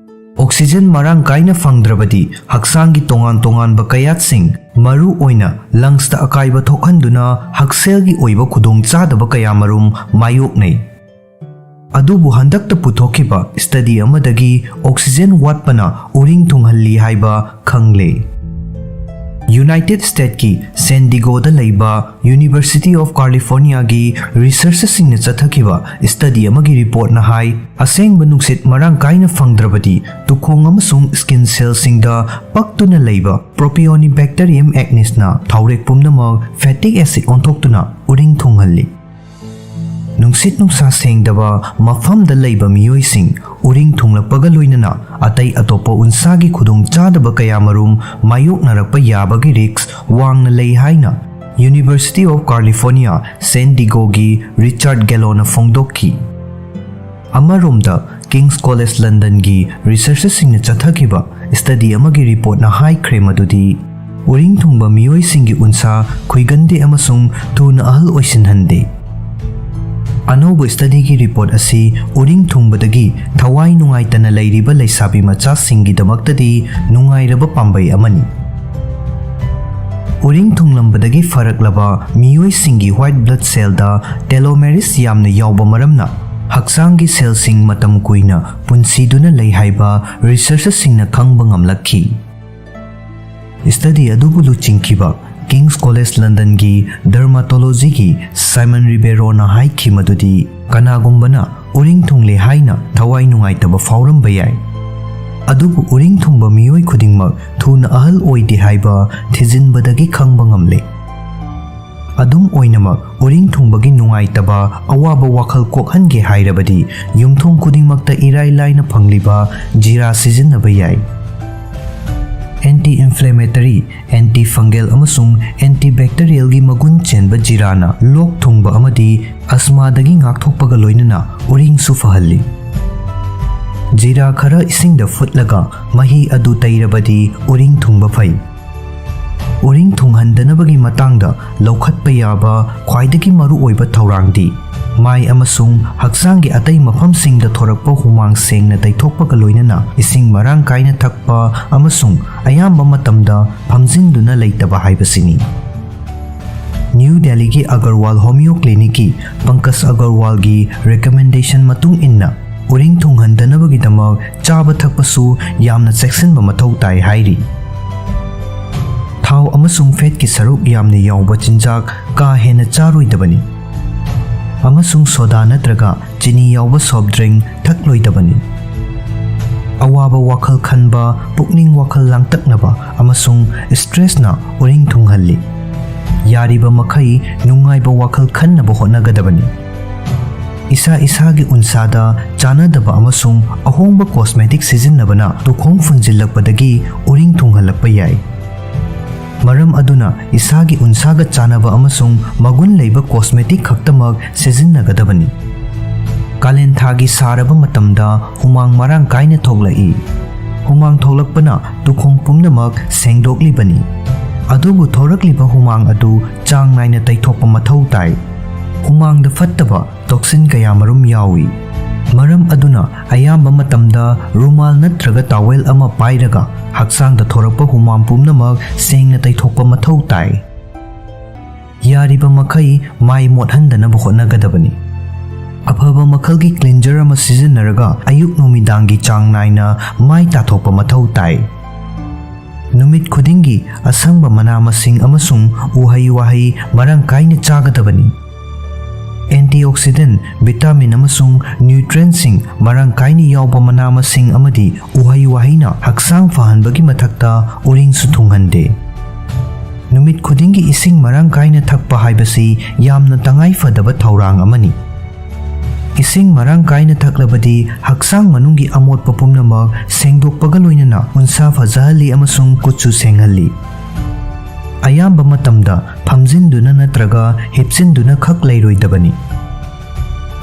Oxygen ꯃꯔꯥꯡ ꯀꯥꯏꯅ ꯐꯪꯗ꯭ꯔꯕꯗꯤ ꯍꯛꯆꯥꯡꯒꯤ ꯇꯣꯉꯥꯟ ꯇꯣꯉꯥꯟꯕ ꯀꯌꯥꯠꯁꯤꯡ, ꯃꯔꯨ ꯑꯣꯏꯅ lungsꯇ ꯑꯀꯥꯏꯕ ꯊꯣꯛꯍꯟꯗꯨꯅ ꯍꯛꯁꯦꯜꯒꯤ ꯑꯣꯏꯕ ꯈꯨꯗꯣꯡꯆꯥꯗꯕ ꯀꯌꯥꯃꯔꯨꯝ ꯃꯥꯌꯣꯛꯅꯩ꯫ ꯑꯗꯨꯕꯨ ꯍꯟꯗꯛꯇ ꯄꯨꯊꯣꯛꯈꯤꯕ study ꯑꯃꯗꯒꯤ oxygen ꯋꯥꯠꯄꯅ ꯎꯔꯤꯡ ꯊꯨꯡꯍꯜꯂꯤ ꯍꯥꯏꯕ ꯈꯪꯂꯦ꯫ ꯌꯨꯅꯥꯏꯇꯦꯗ ꯁ꯭ꯇꯦꯠꯀꯤ ꯁꯦꯟ ꯗꯤꯒꯣꯗ ꯂꯩꯕ University of Californiaꯒꯤ ꯔꯤꯁꯔꯆꯔꯁꯤꯡꯅ ꯆꯠꯊꯈꯤꯕ ꯁ꯭ꯇꯗꯤ ꯑꯃꯒꯤ ꯔꯤꯄꯣꯔꯠꯅ ꯍꯥꯏ, ꯑꯁꯦꯡꯕ ꯅꯨꯡꯁꯤꯠ ꯃꯔꯥꯡ ꯀꯥꯏꯅ ꯐꯪꯗ꯭ꯔꯕꯗꯤ ꯇꯨꯈꯣꯡ ꯑꯃꯁꯨꯡ ꯁ꯭ꯀꯤꯟ ꯁꯦꯜꯁꯤꯡꯗ ꯄꯛꯇꯨꯅ ꯂꯩꯕ Propionibacterium acnesꯅ ꯊꯥꯎꯔꯦꯛ ꯄꯨꯝꯅꯃꯛ fatty acid ꯑꯣꯟꯊꯣꯛꯇꯨꯅ ꯎꯔꯤꯡ ꯊꯨꯡꯍꯜꯂꯤ꯫ ꯅꯨꯡꯁꯤꯠ ꯅꯨꯡꯁꯥ ꯁꯦꯡꯗꯕ ꯃꯐꯝꯗ ꯂꯩꯕ ꯃꯤꯑꯣꯏꯁꯤꯡ ꯎꯔꯤꯡ ꯊꯨꯡꯂꯛꯄꯒ ꯂꯣꯏꯅꯅ ꯑꯇꯩ ꯑꯇꯣꯞꯄ ꯎꯟꯁꯥꯒꯤ ꯈꯨꯗꯣꯡꯆꯥꯗꯕ ꯀꯌꯥꯃꯔꯨꯝ ꯃꯥꯌꯣꯛꯅꯔꯛꯄ ꯌꯥꯕꯒꯤ ꯔꯤꯁ꯭ꯛ ꯋꯥꯡꯅ ꯂꯩ ꯍꯥꯏꯅ University of California San Diegoꯒꯤ ꯔꯤꯆꯥꯔꯗ ꯒꯦꯂꯣꯅ ꯐꯣꯡꯗꯣꯛꯈꯤ꯫ ꯑꯃꯔꯣꯝꯗ, ꯀꯤꯡꯁ ꯀꯣꯂꯦꯖ ꯂꯟꯗꯟꯒꯤ ꯔꯤꯁꯔꯆꯔꯁꯤꯡꯅ ꯆꯠꯊꯈꯤꯕ ꯁ꯭ꯇꯗꯤ ꯑꯃꯒꯤ ꯔꯤꯄꯣꯔꯠꯅ ꯍꯥꯏꯈ꯭ꯔꯦ ꯃꯗꯨꯗꯤ ꯎꯔꯤꯡ ꯊꯨꯡꯕ ꯃꯤꯑꯣꯏꯁꯤꯡꯒꯤ ꯎꯟꯁꯥ ꯈꯨꯏꯒꯟꯗꯦ ꯑꯃꯁꯨꯡ ꯊꯨꯅ ꯑꯍꯜ ꯑꯣꯏꯁꯤꯟꯍꯟꯗꯦ꯫ ꯑꯅꯧꯕ ꯁ꯭ꯇꯗꯤꯒꯤ ꯔꯤꯄꯣꯔꯠ ꯑꯁꯤ ꯎꯔꯤꯡ ꯊꯨꯡꯕꯗꯒꯤ ꯊꯋꯥꯏ ꯅꯨꯡꯉꯥꯏꯇꯅ ꯂꯩꯔꯤꯕ ꯂꯩꯁꯥꯕꯤ ꯃꯆꯥꯁꯤꯡꯒꯤꯗꯃꯛꯇꯗꯤ ꯅꯨꯡꯉꯥꯏꯔꯕ ꯄꯥꯝꯕꯩ ꯑꯃꯅꯤ꯫ ꯎꯔꯤꯡ ꯊꯨꯡꯂꯝꯕꯗꯒꯤ ꯐꯔꯛꯂꯕ ꯃꯤꯑꯣꯏꯁꯤꯡꯒꯤ white blood cellꯗ telomerase ꯌꯥꯝꯅ ꯌꯥꯎꯕ ꯃꯔꯝꯅ ꯍꯛꯆꯥꯡꯒꯤ ꯁꯦꯜꯁꯤꯡ ꯃꯇꯝ ꯀꯨꯏꯅ ꯄꯨꯟꯁꯤꯗꯨꯅ ꯂꯩ ꯍꯥꯏꯕ ꯔꯤꯁꯔꯆꯔꯁꯤꯡꯅ ꯈꯪꯕ ꯉꯝꯂꯛꯈꯤ꯫ ꯁ꯭ꯇꯗꯤ ꯑꯗꯨꯕꯨ ꯂꯨꯆꯤꯡꯈꯤꯕ ꯀꯤꯡꯁ ꯀꯣꯂꯦꯖ ꯂꯟꯗꯟꯒꯤ ꯗꯔꯃꯥꯇꯣꯂꯣꯖꯤꯒꯤ ꯁꯥꯏꯃꯟ ꯔꯤꯕꯦꯔꯣꯅ ꯍꯥꯏꯈꯤ ꯃꯗꯨꯗꯤ ꯀꯅꯥꯒꯨꯝꯕꯅ ꯎꯔꯤꯡ ꯊꯨꯡꯂꯦ ꯍꯥꯏꯅ ꯊꯋꯥꯏ ꯅꯨꯡꯉꯥꯏꯇꯕ ꯐꯥꯎꯔꯝꯕ ꯌꯥꯏ, ꯑꯗꯨꯕꯨ ꯎꯔꯤꯡ ꯊꯨꯡꯕ ꯃꯤꯑꯣꯏ ꯈꯨꯗꯤꯡꯃꯛ ꯊꯨꯅ ꯑꯍꯜ ꯑꯣꯏꯗꯦ ꯍꯥꯏꯕ ꯊꯤꯖꯤꯟꯕꯗꯒꯤ ꯈꯪꯕ ꯉꯝꯂꯦ꯫ ꯑꯗꯨꯝ ꯑꯣꯏꯅꯃꯛ, ꯎꯔꯤꯡ ꯊꯨꯡꯕꯒꯤ ꯅꯨꯡꯉꯥꯏꯇꯕ, ꯑꯋꯥꯕ ꯋꯥꯈꯜ ꯀꯣꯛꯍꯟꯒꯦ ꯍꯥꯏꯔꯕꯗꯤ ꯌꯨꯝꯊꯣꯡ ꯈꯨꯗꯤꯡꯃꯛꯇ ꯏꯔꯥꯏ ꯂꯥꯏꯅ ꯐꯪꯂꯤꯕ ꯖꯤꯔꯥ ꯁꯤꯖꯤꯟꯅꯕ ꯌꯥꯏ꯫ Anti inflammatory, anti fungal ꯑꯃꯁꯨꯡ antibacterialꯒꯤ ꯃꯒꯨꯟ ꯆꯦꯟꯕ ꯖꯤꯔꯥꯅ ꯂꯣꯛ ꯊꯨꯡꯕ ꯑꯃꯗꯤ ꯑꯁꯃꯥꯗꯒꯤ ꯉꯥꯛꯊꯣꯛꯄꯒ ꯂꯣꯏꯅꯅ ꯎꯔꯤꯡꯁꯨ ꯐꯍꯜꯂꯤ꯫ ꯖꯤꯔꯥ ꯈꯔ ꯏꯁꯤꯡꯗ ꯐꯨꯠꯂꯒ ꯃꯍꯤ ꯑꯗꯨ ꯇꯩꯔꯕꯗꯤ ꯎꯔꯤꯡ ꯊꯨꯡꯕ ꯐꯩ꯫ ꯎꯔꯤꯡ ꯊꯨꯡꯍꯟꯗꯅꯕꯒꯤ ꯃꯇꯥꯡꯗ ꯂꯧꯈꯠꯄ ꯌꯥꯕ ꯈ꯭ꯋꯥꯏꯗꯒꯤ ꯃꯔꯨꯑꯣꯏꯕ ꯊꯧꯔꯥꯡꯗꯤ ꯃꯥꯏ ꯑꯃꯁꯨꯡ ꯍꯛꯆꯥꯡꯒꯤ ꯑꯇꯩ ꯃꯐꯝꯁꯤꯡꯗ ꯊꯣꯔꯛꯄ ꯍꯨꯃꯥꯡ ꯁꯦꯡꯅ ꯇꯩꯊꯣꯛꯄꯒ ꯂꯣꯏꯅꯅ ꯏꯁꯤꯡ ꯃꯔꯥꯡ ꯀꯥꯏꯅ ꯊꯛꯄ ꯑꯃꯁꯨꯡ ꯑꯌꯥꯝꯕ ꯃꯇꯝꯗ ꯐꯝꯖꯤꯟꯗꯨꯅ ꯂꯩꯇꯕ ꯍꯥꯏꯕꯁꯤꯅꯤ꯫ ꯅ꯭ꯌꯨ ꯗꯦꯜꯂꯤꯒꯤ ꯑꯒꯔꯋꯥꯜ ꯍꯣꯃꯤꯌꯣ ꯀ꯭ꯂꯤꯅꯤꯛꯀꯤ ꯄꯪꯀꯖ ꯑꯒꯔꯋꯥꯜꯒꯤ ꯔꯤꯀꯃꯦꯟꯗꯦꯁꯟ ꯃꯇꯨꯡ ꯏꯟꯅ ꯎꯔꯤꯡ ꯊꯨꯡꯍꯟꯗꯅꯕꯒꯤꯗꯃꯛ ꯆꯥꯕ ꯊꯛꯄꯁꯨ ꯌꯥꯝꯅ ꯆꯦꯛꯁꯤꯟꯕ ꯃꯊꯧ ꯇꯥꯏ ꯍꯥꯏꯔꯤ꯫ ꯊꯥꯎ ꯑꯃꯁꯨꯡ ꯐꯦꯠꯀꯤ ꯁꯔꯨꯛ ꯌꯥꯝꯅ ꯌꯥꯎꯕ ꯆꯤꯟꯖꯥꯛ ꯀꯥ ꯍꯦꯟꯅ ꯆꯥꯔꯣꯏꯗꯕꯅꯤ, ꯑꯃꯁꯨꯡ ꯁꯣꯗꯥ ꯅꯠꯇ꯭ꯔꯒ ꯆꯤꯅꯤ ꯌꯥꯎꯕ ꯁꯣꯐ ꯗ꯭ꯔꯤꯡ ꯊꯛꯂꯣꯏꯗꯕꯅꯤ꯫ ꯑꯋꯥꯕ ꯋꯥꯈꯜ ꯈꯟꯕ, ꯄꯨꯛꯅꯤꯡ ꯋꯥꯈꯜ ꯂꯥꯡꯇꯛꯅꯕ ꯑꯃꯁꯨꯡ ꯁ꯭ꯇ꯭ꯔꯦꯁꯅ ꯎꯔꯤꯡ ꯊꯨꯡꯍꯜꯂꯤ꯫ ꯌꯥꯔꯤꯕ ꯃꯈꯩ ꯅꯨꯡꯉꯥꯏꯕ ꯋꯥꯈꯜ ꯈꯟꯅꯕ ꯍꯣꯠꯅꯒꯗꯕꯅꯤ꯫ ꯏꯁꯥ ꯏꯁꯥꯒꯤ ꯎꯟꯁꯥꯗ ꯆꯥꯅꯗꯕ ꯑꯃꯁꯨꯡ ꯑꯍꯣꯡꯕ ꯀꯣꯁꯃꯦꯇꯤꯛ ꯁꯤꯖꯤꯟꯅꯕꯅ ꯇꯨꯈꯣꯡ ꯐꯨꯟꯖꯤꯜꯂꯛꯄꯗꯒꯤ ꯎꯔꯤꯡ ꯊꯨꯡꯍꯜꯂꯛꯄ ꯌꯥꯏ꯫ ꯃꯔꯝ ꯑꯗꯨꯅ ꯏꯁꯥꯒꯤ ꯎꯟꯁꯥꯒ ꯆꯥꯅꯕ ꯑꯃꯁꯨꯡ ꯃꯒꯨꯟ ꯂꯩꯕ ꯀꯣꯁꯃꯦꯇꯤꯛ ꯈꯛꯇꯃꯛ ꯁꯤꯖꯤꯟꯅꯒꯗꯕꯅꯤ꯫ ꯀꯥꯂꯦꯟ ꯊꯥꯒꯤ ꯁꯥꯔꯕ ꯃꯇꯝꯗ ꯍꯨꯃꯥꯡ ꯃꯔꯥꯡ ꯀꯥꯏꯅ ꯊꯣꯛꯂꯛꯏ꯫ ꯍꯨꯃꯥꯡ ꯊꯣꯛꯂꯛꯄꯅ ꯇꯨꯈꯣꯡ ꯄꯨꯝꯅꯃꯛ ꯁꯦꯡꯗꯣꯛꯂꯤꯕꯅꯤ꯫ ꯑꯗꯨꯕꯨ ꯊꯣꯔꯛꯂꯤꯕ ꯍꯨꯃꯥꯡ ꯑꯗꯨ ꯆꯥꯡ ꯅꯥꯏꯅ ꯇꯩꯊꯣꯛꯄ ꯃꯊꯧ ꯇꯥꯏ꯫ ꯍꯨꯃꯥꯡꯗ ꯐꯠꯇꯕ ꯇꯣꯛꯁꯤꯟ ꯀꯌꯥ ꯃꯔꯨꯝ ꯌꯥꯎꯏ꯫ ꯃꯔꯝ ꯑꯗꯨꯅ ꯑꯌꯥꯝꯕ ꯃꯇꯝꯗ ꯔꯨꯃꯥꯜ ꯅꯠꯇ꯭ꯔꯒ ꯇꯥꯋꯦꯜ ꯑꯃ ꯄꯥꯏꯔꯒ ꯍꯛꯆꯥꯡꯗ ꯊꯣꯔꯛꯄ ꯍꯨꯃꯥꯡ ꯄꯨꯝꯅꯃꯛ ꯁꯦꯡꯅ ꯇꯩꯊꯣꯛꯄ ꯃꯊꯧ ꯇꯥꯏ꯫ ꯌꯥꯔꯤꯕ ꯃꯈꯩ ꯃꯥꯏ ꯃꯣꯠꯍꯟꯗꯅꯕ ꯍꯣꯠꯅꯒꯗꯕꯅꯤ꯫ ꯑꯐꯕ ꯃꯈꯜꯒꯤ ꯀ꯭ꯂꯤꯟꯖꯔ ꯑꯃ ꯁꯤꯖꯤꯟꯅꯔꯒ ꯑꯌꯨꯛ ꯅꯨꯃꯤꯗꯥꯡꯒꯤ ꯆꯥꯡ ꯅꯥꯏꯅ ꯃꯥꯏ ꯇꯥꯊꯣꯛꯄ ꯃꯊꯧ ꯇꯥꯏ꯫ ꯅꯨꯃꯤꯠ ꯈꯨꯗꯤꯡꯒꯤ ꯑꯁꯪꯕ ꯃꯅꯥ ꯃꯁꯤꯡ ꯑꯃꯁꯨꯡ ꯎꯍꯩ ꯋꯥꯍꯩ ꯃꯔꯥꯡ ꯀꯥꯏꯅ ꯆꯥꯒꯗꯕꯅꯤ꯫ ꯑꯦꯟꯇꯤꯑꯣꯛꯁꯤꯗꯦꯟ, ꯚꯤꯇꯥꯃꯤꯟ ꯑꯃꯁꯨꯡ ꯅ꯭ꯌꯨꯇ꯭ꯔꯦꯟꯁꯤꯡ ꯃꯔꯥꯡ ꯀꯥꯏꯅ ꯌꯥꯎꯕ ꯃꯅꯥ ꯃꯁꯤꯡ ꯑꯃꯗꯤ ꯎꯍꯩ ꯋꯥꯍꯩꯅ ꯍꯛꯆꯥꯡ ꯐꯍꯟꯕꯒꯤ ꯃꯊꯛꯇ ꯎꯔꯤꯡꯁꯨ ꯊꯨꯡꯍꯟꯗꯦ꯫ ꯅꯨꯃꯤꯠ ꯈꯨꯗꯤꯡꯒꯤ ꯏꯁꯤꯡ ꯃꯔꯥꯡ ꯀꯥꯏꯅ ꯊꯛꯄ ꯍꯥꯏꯕꯁꯤ ꯌꯥꯝꯅ ꯇꯉꯥꯏ ꯐꯗꯕ ꯊꯧꯔꯥꯡ ꯑꯃꯅꯤ꯫ ꯏꯁꯤꯡ ꯃꯔꯥꯡ ꯀꯥꯏꯅ ꯊꯛꯂꯕꯗꯤ ꯍꯛꯆꯥꯡ ꯃꯅꯨꯡꯒꯤ ꯑꯃꯣꯠꯄ ꯄꯨꯝꯅꯃꯛ ꯁꯦꯡꯗꯣꯛꯄꯒ ꯂꯣꯏꯅꯅ ꯎꯟꯁꯥ ꯐꯖꯍꯜꯂꯤ ꯑꯃꯁꯨꯡ ꯀꯨꯠꯁꯨ ꯁꯦꯡꯍꯜꯂꯤ꯫ ꯑꯌꯥꯝꯕ ꯃꯇꯝꯗ ꯐꯝꯖꯤꯟꯗꯨꯅ ꯅꯠꯇ꯭ꯔꯒ ꯍꯤꯞꯆꯤꯟꯗꯨꯅ ꯈꯛ ꯂꯩꯔꯣꯏꯗꯕꯅꯤ꯫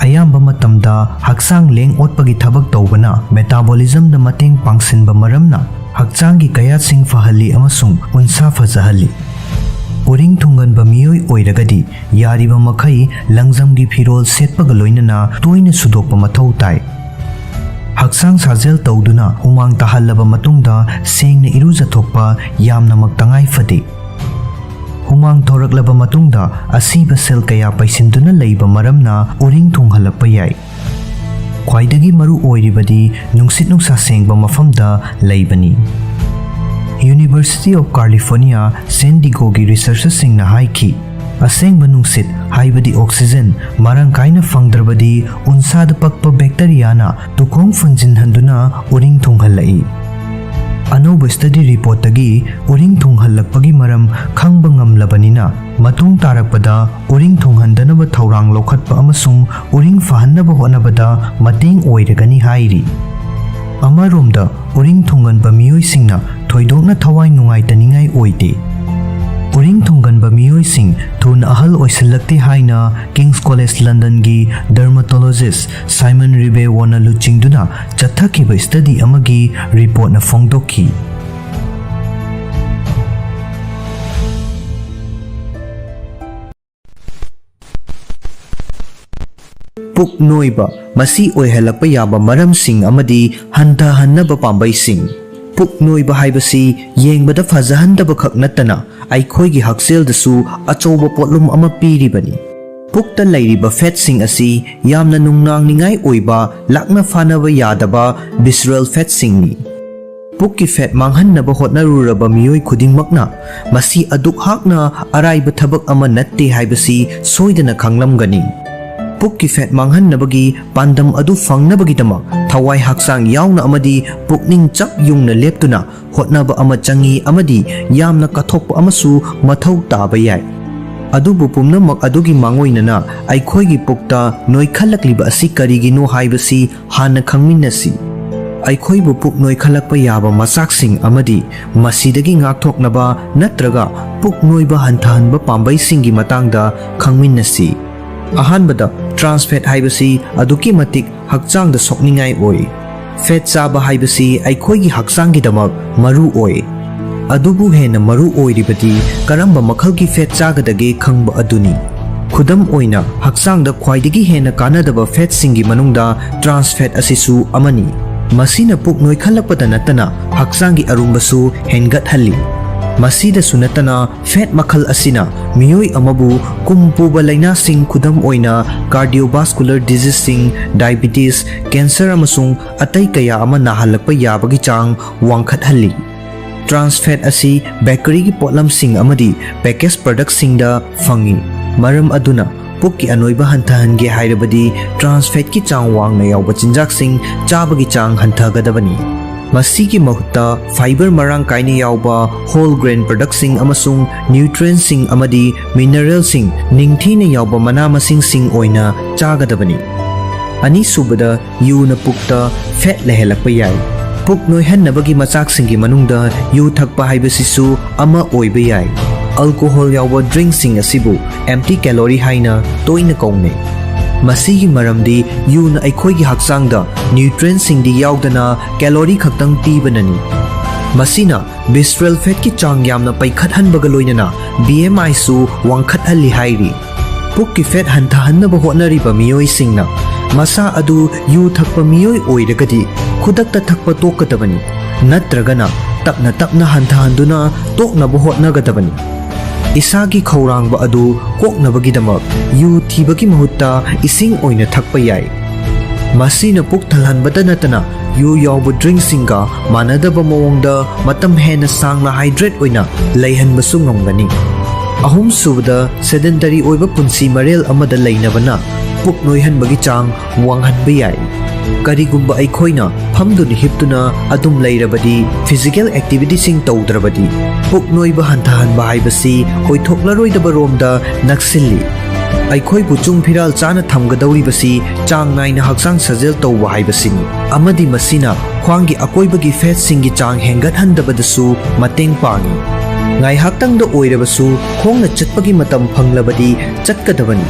ꯑꯌꯥꯝꯕ ꯃꯇꯝꯗ ꯍꯛꯆꯥꯡ ꯂꯦꯡ ꯑꯣꯠꯄꯒꯤ ꯊꯕꯛ ꯇꯧꯕꯅ ꯃꯦꯇꯥꯕꯣꯂꯤꯖꯝꯗ ꯃꯇꯦꯡ ꯄꯥꯡꯁꯤꯟꯕ ꯃꯔꯝꯅ ꯍꯛꯆꯥꯡꯒꯤ ꯀꯌꯥꯠꯁꯤꯡ ꯐꯍꯜꯂꯤ ꯑꯃꯁꯨꯡ ꯎꯟꯁꯥ ꯐꯖꯍꯜꯂꯤ꯫ ꯎꯔꯤꯡ ꯊꯨꯡꯒꯟꯕ ꯃꯤꯑꯣꯏ ꯑꯣꯏꯔꯒꯗꯤ ꯌꯥꯔꯤꯕ ꯃꯈꯩ ꯂꯪꯖꯝꯒꯤ ꯐꯤꯔꯣꯜ ꯁꯦꯠꯄꯒ ꯂꯣꯏꯅꯅ ꯇꯣꯏꯅ ꯁꯨꯗꯣꯛꯄ ꯃꯊꯧ ꯇꯥꯏ꯫ ꯍꯛꯆꯥꯡ ꯁꯥꯖꯦꯜ ꯇꯧꯗꯨꯅ ꯍꯨꯃꯥꯡ ꯇꯥꯍꯜꯂꯕ ꯃꯇꯨꯡꯗ ꯁꯦꯡꯅ ꯏꯔꯨꯖꯊꯣꯛꯄ ꯌꯥꯝꯅꯃꯛ ꯇꯉꯥꯏ ꯐꯗꯦ꯫ ꯍꯨꯃꯥꯡ ꯊꯣꯔꯛꯂꯕ ꯃꯇꯨꯡꯗ ꯑꯁꯤꯕ ꯁꯦꯜ ꯀꯌꯥ ꯄꯩꯁꯤꯟꯗꯨꯅ ꯂꯩꯕ ꯃꯔꯝꯅ ꯎꯔꯤꯡ ꯊꯨꯡꯍꯜꯂꯛꯄ ꯌꯥꯏ꯫ ꯈ꯭ꯋꯥꯏꯗꯒꯤ ꯃꯔꯨ ꯑꯣꯏꯔꯤꯕꯗꯤ ꯅꯨꯡꯁꯤꯠ ꯅꯨꯡꯁꯥ ꯁꯦꯡꯕ ꯃꯐꯝꯗ ꯂꯩꯕꯅꯤ꯫ University of California, San Diegoꯒꯤ researcherꯁꯤꯡꯅ ꯍꯥꯏꯈꯤ, ꯑꯁꯦꯡꯕ ꯅꯨꯡꯁꯤꯠ, ꯍꯥꯏꯕꯗꯤ oxygen, ꯃꯔꯥꯡ ꯀꯥꯏꯅ ꯐꯪꯗ꯭ꯔꯕꯗꯤ ꯎꯟꯁꯥꯗ ꯄꯛꯄ bacteriaꯅ ꯇꯨꯈꯣꯡ ꯐꯨꯟꯖꯤꯟꯍꯟꯗꯨꯅ ꯎꯔꯤꯡ ꯊꯨꯡꯍꯜꯂꯛꯏ꯫ ꯑꯅꯧꯕ study reportꯇꯒꯤ ꯎꯔꯤꯡ ꯊꯨꯡꯍꯜꯂꯛꯄꯒꯤ ꯃꯔꯝ ꯈꯪꯕ ꯉꯝꯂꯕꯅꯤꯅ, ꯃꯇꯨꯡ ꯇꯥꯔꯛꯄꯗ ꯎꯔꯤꯡ ꯊꯨꯡꯍꯟꯗꯅꯕ ꯊꯧꯔꯥꯡ ꯂꯧꯈꯠꯄ ꯑꯃꯁꯨꯡ ꯎꯔꯤꯡ ꯐꯍꯟꯅꯕ ꯍꯣꯠꯅꯕꯗ ꯃꯇꯦꯡ ꯑꯣꯏꯔꯒꯅꯤ ꯍꯥꯏꯔꯤ꯫ ꯑꯃꯔꯣꯝꯗ, ꯎꯔꯤꯡ ꯊꯨꯡꯒꯟꯕ ꯃꯤꯑꯣꯏꯁꯤꯡꯅ ꯊꯣꯏꯗꯣꯛꯅ ꯊꯋꯥꯏ ꯅꯨꯡꯉꯥꯏꯇꯅꯤꯡꯉꯥꯏ ꯑꯣꯏꯗꯦ꯫ ꯎꯔꯤꯡ ꯊꯨꯡꯒꯟꯕ ꯃꯤꯑꯣꯏꯁꯤꯡ ꯊꯨꯅ ꯑꯍꯜ ꯑꯣꯏꯁꯤꯜꯂꯛꯇꯦ ꯍꯥꯏꯅ King's College Londonꯒꯤ dermatologist Simon Ribeauvillꯅ ꯂꯨꯆꯤꯡꯗꯨꯅ ꯆꯠꯊꯈꯤꯕ study ꯑꯃꯒꯤ reportꯅ ꯐꯣꯡꯗꯣꯛꯈꯤ꯫ ꯄꯨꯛ ꯅꯣꯏꯕ, ꯃꯁꯤ ꯑꯣꯏꯍꯜꯂꯛꯄ ꯌꯥꯕ ꯃꯔꯝꯁꯤꯡ ꯑꯃꯗꯤ ꯍꯟꯊꯍꯟꯅꯕ ꯄꯥꯝꯕꯩꯁꯤꯡ꯫ ꯄꯨꯛ ꯅꯣꯏꯕ ꯍꯥꯏꯕꯁꯤ ꯌꯦꯡꯕꯗ ꯐꯖꯍꯟꯗꯕ ꯈꯛ ꯅꯠꯇꯅ, ꯑꯩꯈꯣꯏꯒꯤ ꯍꯛꯁꯦꯜꯗꯁꯨ ꯑꯆꯧꯕ ꯄꯣꯠꯂꯨꯝ ꯑꯃ ꯄꯤꯔꯤꯕꯅꯤ꯫ ꯄꯨꯛꯇ ꯂꯩꯔꯤꯕ fatꯁꯤꯡ ꯑꯁꯤ ꯌꯥꯝꯅ ꯅꯨꯡꯅꯥꯡꯅꯤꯡꯉꯥꯏ ꯑꯣꯏꯕ ꯂꯥꯛꯅ ꯐꯥꯅꯕ ꯌꯥꯗꯕ visceral fatꯁꯤꯡꯅꯤ꯫ ꯄꯨꯛꯀꯤ fat ꯃꯥꯡꯍꯟꯅꯕ ꯍꯣꯠꯅꯔꯨꯔꯕ ꯃꯤꯑꯣꯏ ꯈꯨꯗꯤꯡꯃꯛꯅ ꯃꯁꯤ ꯑꯗꯨꯛ ꯍꯥꯛꯅ ꯑꯔꯥꯏꯕ ꯊꯕꯛ ꯑꯃ ꯅꯠꯇꯦ ꯍꯥꯏꯕꯁꯤ ꯁꯣꯏꯗꯅ ꯈꯪꯂꯝꯒꯅꯤ꯫ ꯄꯨꯛꯀꯤ fat ꯃꯥꯡꯍꯟꯅꯕꯒꯤ ꯄꯥꯟꯗꯝ ꯑꯗꯨ ꯐꯪꯅꯕꯒꯤꯗꯃꯛ ꯊꯋꯥꯏ ꯍꯛꯆꯥꯡ ꯌꯥꯎꯅ ꯑꯃꯗꯤ ꯄꯨꯛꯅꯤꯡ ꯆꯞ ꯌꯨꯡꯅ ꯂꯦꯞꯇꯨꯅ ꯍꯣꯠꯅꯕ ꯑꯃ ꯆꯪꯏ ꯑꯃꯗꯤ ꯌꯥꯝꯅ ꯀꯠꯊꯣꯛꯄ ꯑꯃꯁꯨ ꯃꯊꯧ ꯇꯥꯕ ꯌꯥꯏ꯫ ꯑꯗꯨꯕꯨ ꯄꯨꯝꯅꯃꯛ ꯑꯗꯨꯒꯤ ꯃꯥꯡꯑꯣꯏꯅꯅ ꯑꯩꯈꯣꯏꯒꯤ ꯄꯨꯛꯇ ꯅꯣꯏꯈꯠꯂꯛꯂꯤꯕ ꯑꯁꯤ ꯀꯔꯤꯒꯤꯅꯣ ꯍꯥꯏꯕꯁꯤ ꯍꯥꯟꯅ ꯈꯪꯃꯤꯟꯅꯁꯤ꯫ ꯑꯩꯈꯣꯏꯕꯨ ꯄꯨꯛ ꯅꯣꯏꯈꯠꯂꯛꯄ ꯌꯥꯕ ꯃꯆꯥꯛꯁꯤꯡ ꯑꯃꯗꯤ ꯃꯁꯤꯗꯒꯤ ꯉꯥꯛꯊꯣꯛꯅꯕ ꯅꯠꯇ꯭ꯔꯒ ꯄꯨꯛ ꯅꯣꯏꯕ ꯍꯟꯊꯍꯟꯕ ꯄꯥꯝꯕꯩꯁꯤꯡꯒꯤ ꯃꯇꯥꯡꯗ ꯈꯪꯃꯤꯟꯅꯁꯤ꯫ ꯑꯍꯥꯟꯕꯗ, trans fat ꯍꯥꯏꯕꯁꯤ ꯑꯗꯨꯛꯀꯤ ꯃꯇꯤꯛ ꯍꯛꯆꯥꯡꯗ ꯁꯣꯛꯅꯤꯡꯉꯥꯏ ꯑꯣꯏ꯫ Fat ꯆꯥꯕ ꯍꯥꯏꯕꯁꯤ ꯑꯩꯈꯣꯏꯒꯤ ꯍꯛꯆꯥꯡꯒꯤꯗꯃꯛ ꯃꯔꯨ ꯑꯣꯏ꯫ ꯑꯗꯨꯕꯨ ꯍꯦꯟꯅ ꯃꯔꯨ ꯑꯣꯏꯔꯤꯕꯗꯤ ꯀꯔꯝꯕ ꯃꯈꯜꯒꯤ fat ꯆꯥꯒꯗꯒꯦ ꯈꯪꯕ ꯑꯗꯨꯅꯤ꯫ ꯈꯨꯗꯝ ꯑꯣꯏꯅ, ꯍꯛꯆꯥꯡꯗ ꯈ꯭ꯋꯥꯏꯗꯒꯤ ꯍꯦꯟꯅ ꯀꯥꯟꯅꯗꯕ fatꯁꯤꯡꯒꯤ ꯃꯅꯨꯡꯗ trans fat ꯑꯁꯤꯁꯨ ꯑꯃꯅꯤ꯫ ꯃꯁꯤꯅ ꯄꯨꯛ ꯅꯣꯏꯈꯠꯂꯛꯄꯗ ꯅꯠꯇꯅ ꯍꯛꯆꯥꯡꯒꯤ ꯑꯔꯨꯝꯕꯁꯨ ꯍꯦꯟꯒꯠꯍꯜꯂꯤ꯫ ꯃꯁꯤꯗꯁꯨ ꯅꯠꯇꯅ, fat ꯃꯈꯜ ꯑꯁꯤꯅ ꯃꯤꯑꯣꯏ ꯑꯃꯕꯨ ꯀꯨꯝ ꯄꯨꯕ ꯂꯥꯏꯅꯥꯁꯤꯡ, ꯈꯨꯗꯝ ꯑꯣꯏꯅ cardiovascular diseaseꯁꯤꯡ, diabetes, cancer ꯑꯃꯁꯨꯡ ꯑꯇꯩ ꯀꯌꯥ ꯑꯃ ꯅꯥꯍꯜꯂꯛꯄ ꯌꯥꯕꯒꯤ ꯆꯥꯡ ꯋꯥꯡꯈꯠꯍꯜꯂꯤ꯫ Trans fat ꯑꯁꯤ ꯕꯦꯀꯔꯤꯒꯤ ꯄꯣꯠꯂꯝꯁꯤꯡ ꯑꯃꯗꯤ package productꯁꯤꯡꯗ ꯐꯪꯏ꯫ ꯃꯔꯝ ꯑꯗꯨꯅ ꯄꯨꯛꯀꯤ ꯑꯅꯣꯏꯕ ꯍꯟꯊꯍꯟꯒꯦ ꯍꯥꯏꯔꯕꯗꯤ trans fatꯀꯤ ꯆꯥꯡ ꯋꯥꯡꯅ ꯌꯥꯎꯕ ꯆꯤꯟꯖꯥꯛꯁꯤꯡ ꯆꯥꯕꯒꯤ ꯆꯥꯡ ꯍꯟꯊꯒꯗꯕꯅꯤ꯫ ꯃꯁꯤꯒꯤ ꯃꯍꯨꯠꯇ fiber ꯃꯔꯥꯡ ꯀꯥꯏꯅ ꯌꯥꯎꯕ whole grain productꯁꯤꯡ ꯑꯃꯁꯨꯡ nutrientꯁꯤꯡ ꯑꯃꯗꯤ mineralꯁꯤꯡ ꯅꯤꯡꯊꯤꯅ ꯌꯥꯎꯕ ꯃꯅꯥ ꯃꯁꯤꯡꯁꯤꯡ ꯑꯣꯏꯅ ꯆꯥꯒꯗꯕꯅꯤ꯫ ꯑꯅꯤꯁꯨꯕꯗ, ꯌꯨꯅ ꯄꯨꯛꯇ fat ꯂꯩꯍꯜꯂꯛꯄ ꯌꯥꯏ꯫ ꯄꯨꯛ ꯅꯣꯏꯍꯟꯅꯕꯒꯤ ꯃꯆꯥꯛꯁꯤꯡꯒꯤ ꯃꯅꯨꯡꯗ ꯌꯨ ꯊꯛꯄ ꯍꯥꯏꯕꯁꯤꯁꯨ ꯑꯃ ꯑꯣꯏꯕ ꯌꯥꯏ꯫ Alcohol ꯌꯥꯎꯕ drinkꯁꯤꯡ ꯑꯁꯤꯕꯨ empty calorie ꯍꯥꯏꯅ ꯇꯣꯏꯅ ꯀꯧꯅꯩ꯫ ꯃꯁꯤꯒꯤ ꯃꯔꯝꯗꯤ ꯌꯨꯅ ꯑꯩꯈꯣꯏꯒꯤ ꯍꯛꯆꯥꯡꯗ nutrientꯁꯤꯡꯗꯤ ꯌꯥꯎꯗꯅ calorie ꯈꯛꯇꯪ ꯄꯤꯕꯅꯅꯤ꯫ ꯃꯁꯤꯅ visceral fatꯀꯤ ꯆꯥꯡ ꯌꯥꯝꯅ ꯄꯩꯈꯠꯍꯟꯕꯒ ꯂꯣꯏꯅꯅ B M Iꯁꯨ ꯋꯥꯡꯈꯠꯍꯜꯂꯤ ꯍꯥꯏꯔꯤ꯫ ꯄꯨꯛꯀꯤ fat ꯍꯟꯊꯍꯟꯅꯕ ꯍꯣꯠꯅꯔꯤꯕ ꯃꯤꯑꯣꯏꯁꯤꯡꯅ ꯃꯁꯥ ꯑꯗꯨ ꯌꯨ ꯊꯛꯄ ꯃꯤꯑꯣꯏ ꯑꯣꯏꯔꯒꯗꯤ ꯈꯨꯗꯛꯇ ꯊꯛꯄ ꯇꯣꯛꯀꯗꯕꯅꯤ, ꯅꯠꯇ꯭ꯔꯒꯅ ꯇꯞꯅ ꯇꯞꯅ ꯍꯟꯊꯍꯟꯗꯨꯅ ꯇꯣꯛꯅꯕ ꯍꯣꯠꯅꯒꯗꯕꯅꯤ꯫ ꯏꯁꯥꯒꯤ ꯈꯧꯔꯥꯡꯕ ꯑꯗꯨ ꯀꯣꯛꯅꯕꯒꯤꯗꯃꯛ ꯌꯨ ꯊꯤꯕꯒꯤ ꯃꯍꯨꯠꯇ ꯏꯁꯤꯡ ꯑꯣꯏꯅ ꯊꯛꯄ ꯌꯥꯏ꯫ ꯃꯁꯤꯅ ꯄꯨꯛ ꯊꯜꯍꯟꯕꯇ ꯅꯠꯇꯅ ꯌꯨ ꯌꯥꯎꯕ drinkꯁꯤꯡꯒ ꯃꯥꯟꯅꯗꯕ ꯃꯑꯣꯡꯗ ꯃꯇꯝ ꯍꯦꯟꯅ ꯁꯥꯡꯅ hydrate ꯑꯣꯏꯅ ꯂꯩꯍꯟꯕꯁꯨ ꯉꯝꯒꯅꯤ꯫ ꯑꯍꯨꯝꯁꯨꯕꯗ, sedentary ꯑꯣꯏꯕ ꯄꯨꯟꯁꯤ ꯃꯔꯦꯜ ꯑꯃꯗ ꯂꯩꯅꯕꯅ ꯄꯨꯛ ꯅꯣꯏꯍꯟꯕꯒꯤ ꯆꯥꯡ ꯋꯥꯡꯍꯟꯕ ꯌꯥꯏ꯫ ꯀꯔꯤꯒꯨꯝꯕ ꯑꯩꯈꯣꯏꯅ ꯐꯝꯗꯨꯅ ꯍꯤꯞꯇꯨꯅ ꯑꯗꯨꯝ ꯂꯩꯔꯕꯗꯤ physical activityꯁꯤꯡ ꯇꯧꯗ꯭ꯔꯕꯗꯤ ꯄꯨꯛ ꯅꯣꯏꯕ ꯍꯟꯊꯍꯟꯕ ꯍꯥꯏꯕꯁꯤ ꯑꯣꯏꯊꯣꯛꯂꯔꯣꯏꯗꯕ ꯔꯣꯝꯗ ꯅꯛꯁꯤꯜꯂꯤ꯫ ꯑꯩꯈꯣꯏꯕꯨ ꯆꯨꯡ ꯐꯤꯔꯥꯜ ꯆꯥꯅ ꯊꯝꯒꯗꯧꯔꯤꯕꯁꯤ ꯆꯥꯡ ꯅꯥꯏꯅ ꯍꯛꯆꯥꯡ ꯁꯥꯖꯦꯜ ꯇꯧꯕ ꯍꯥꯏꯕꯁꯤꯅꯤ, ꯑꯃꯗꯤ ꯃꯁꯤꯅ ꯈ꯭ꯋꯥꯡꯒꯤ ꯑꯀꯣꯏꯕꯒꯤ fatꯁꯤꯡꯒꯤ ꯆꯥꯡ ꯍꯦꯟꯒꯠꯍꯟꯗꯕꯗꯁꯨ ꯃꯇꯦꯡ ꯄꯥꯡꯏ꯫ ꯉꯥꯏꯍꯥꯛꯇꯪꯗ ꯑꯣꯏꯔꯕꯁꯨ ꯈꯣꯡꯅ ꯆꯠꯄꯒꯤ ꯃꯇꯝ ꯐꯪꯂꯕꯗꯤ ꯆꯠꯀꯗꯕꯅꯤ,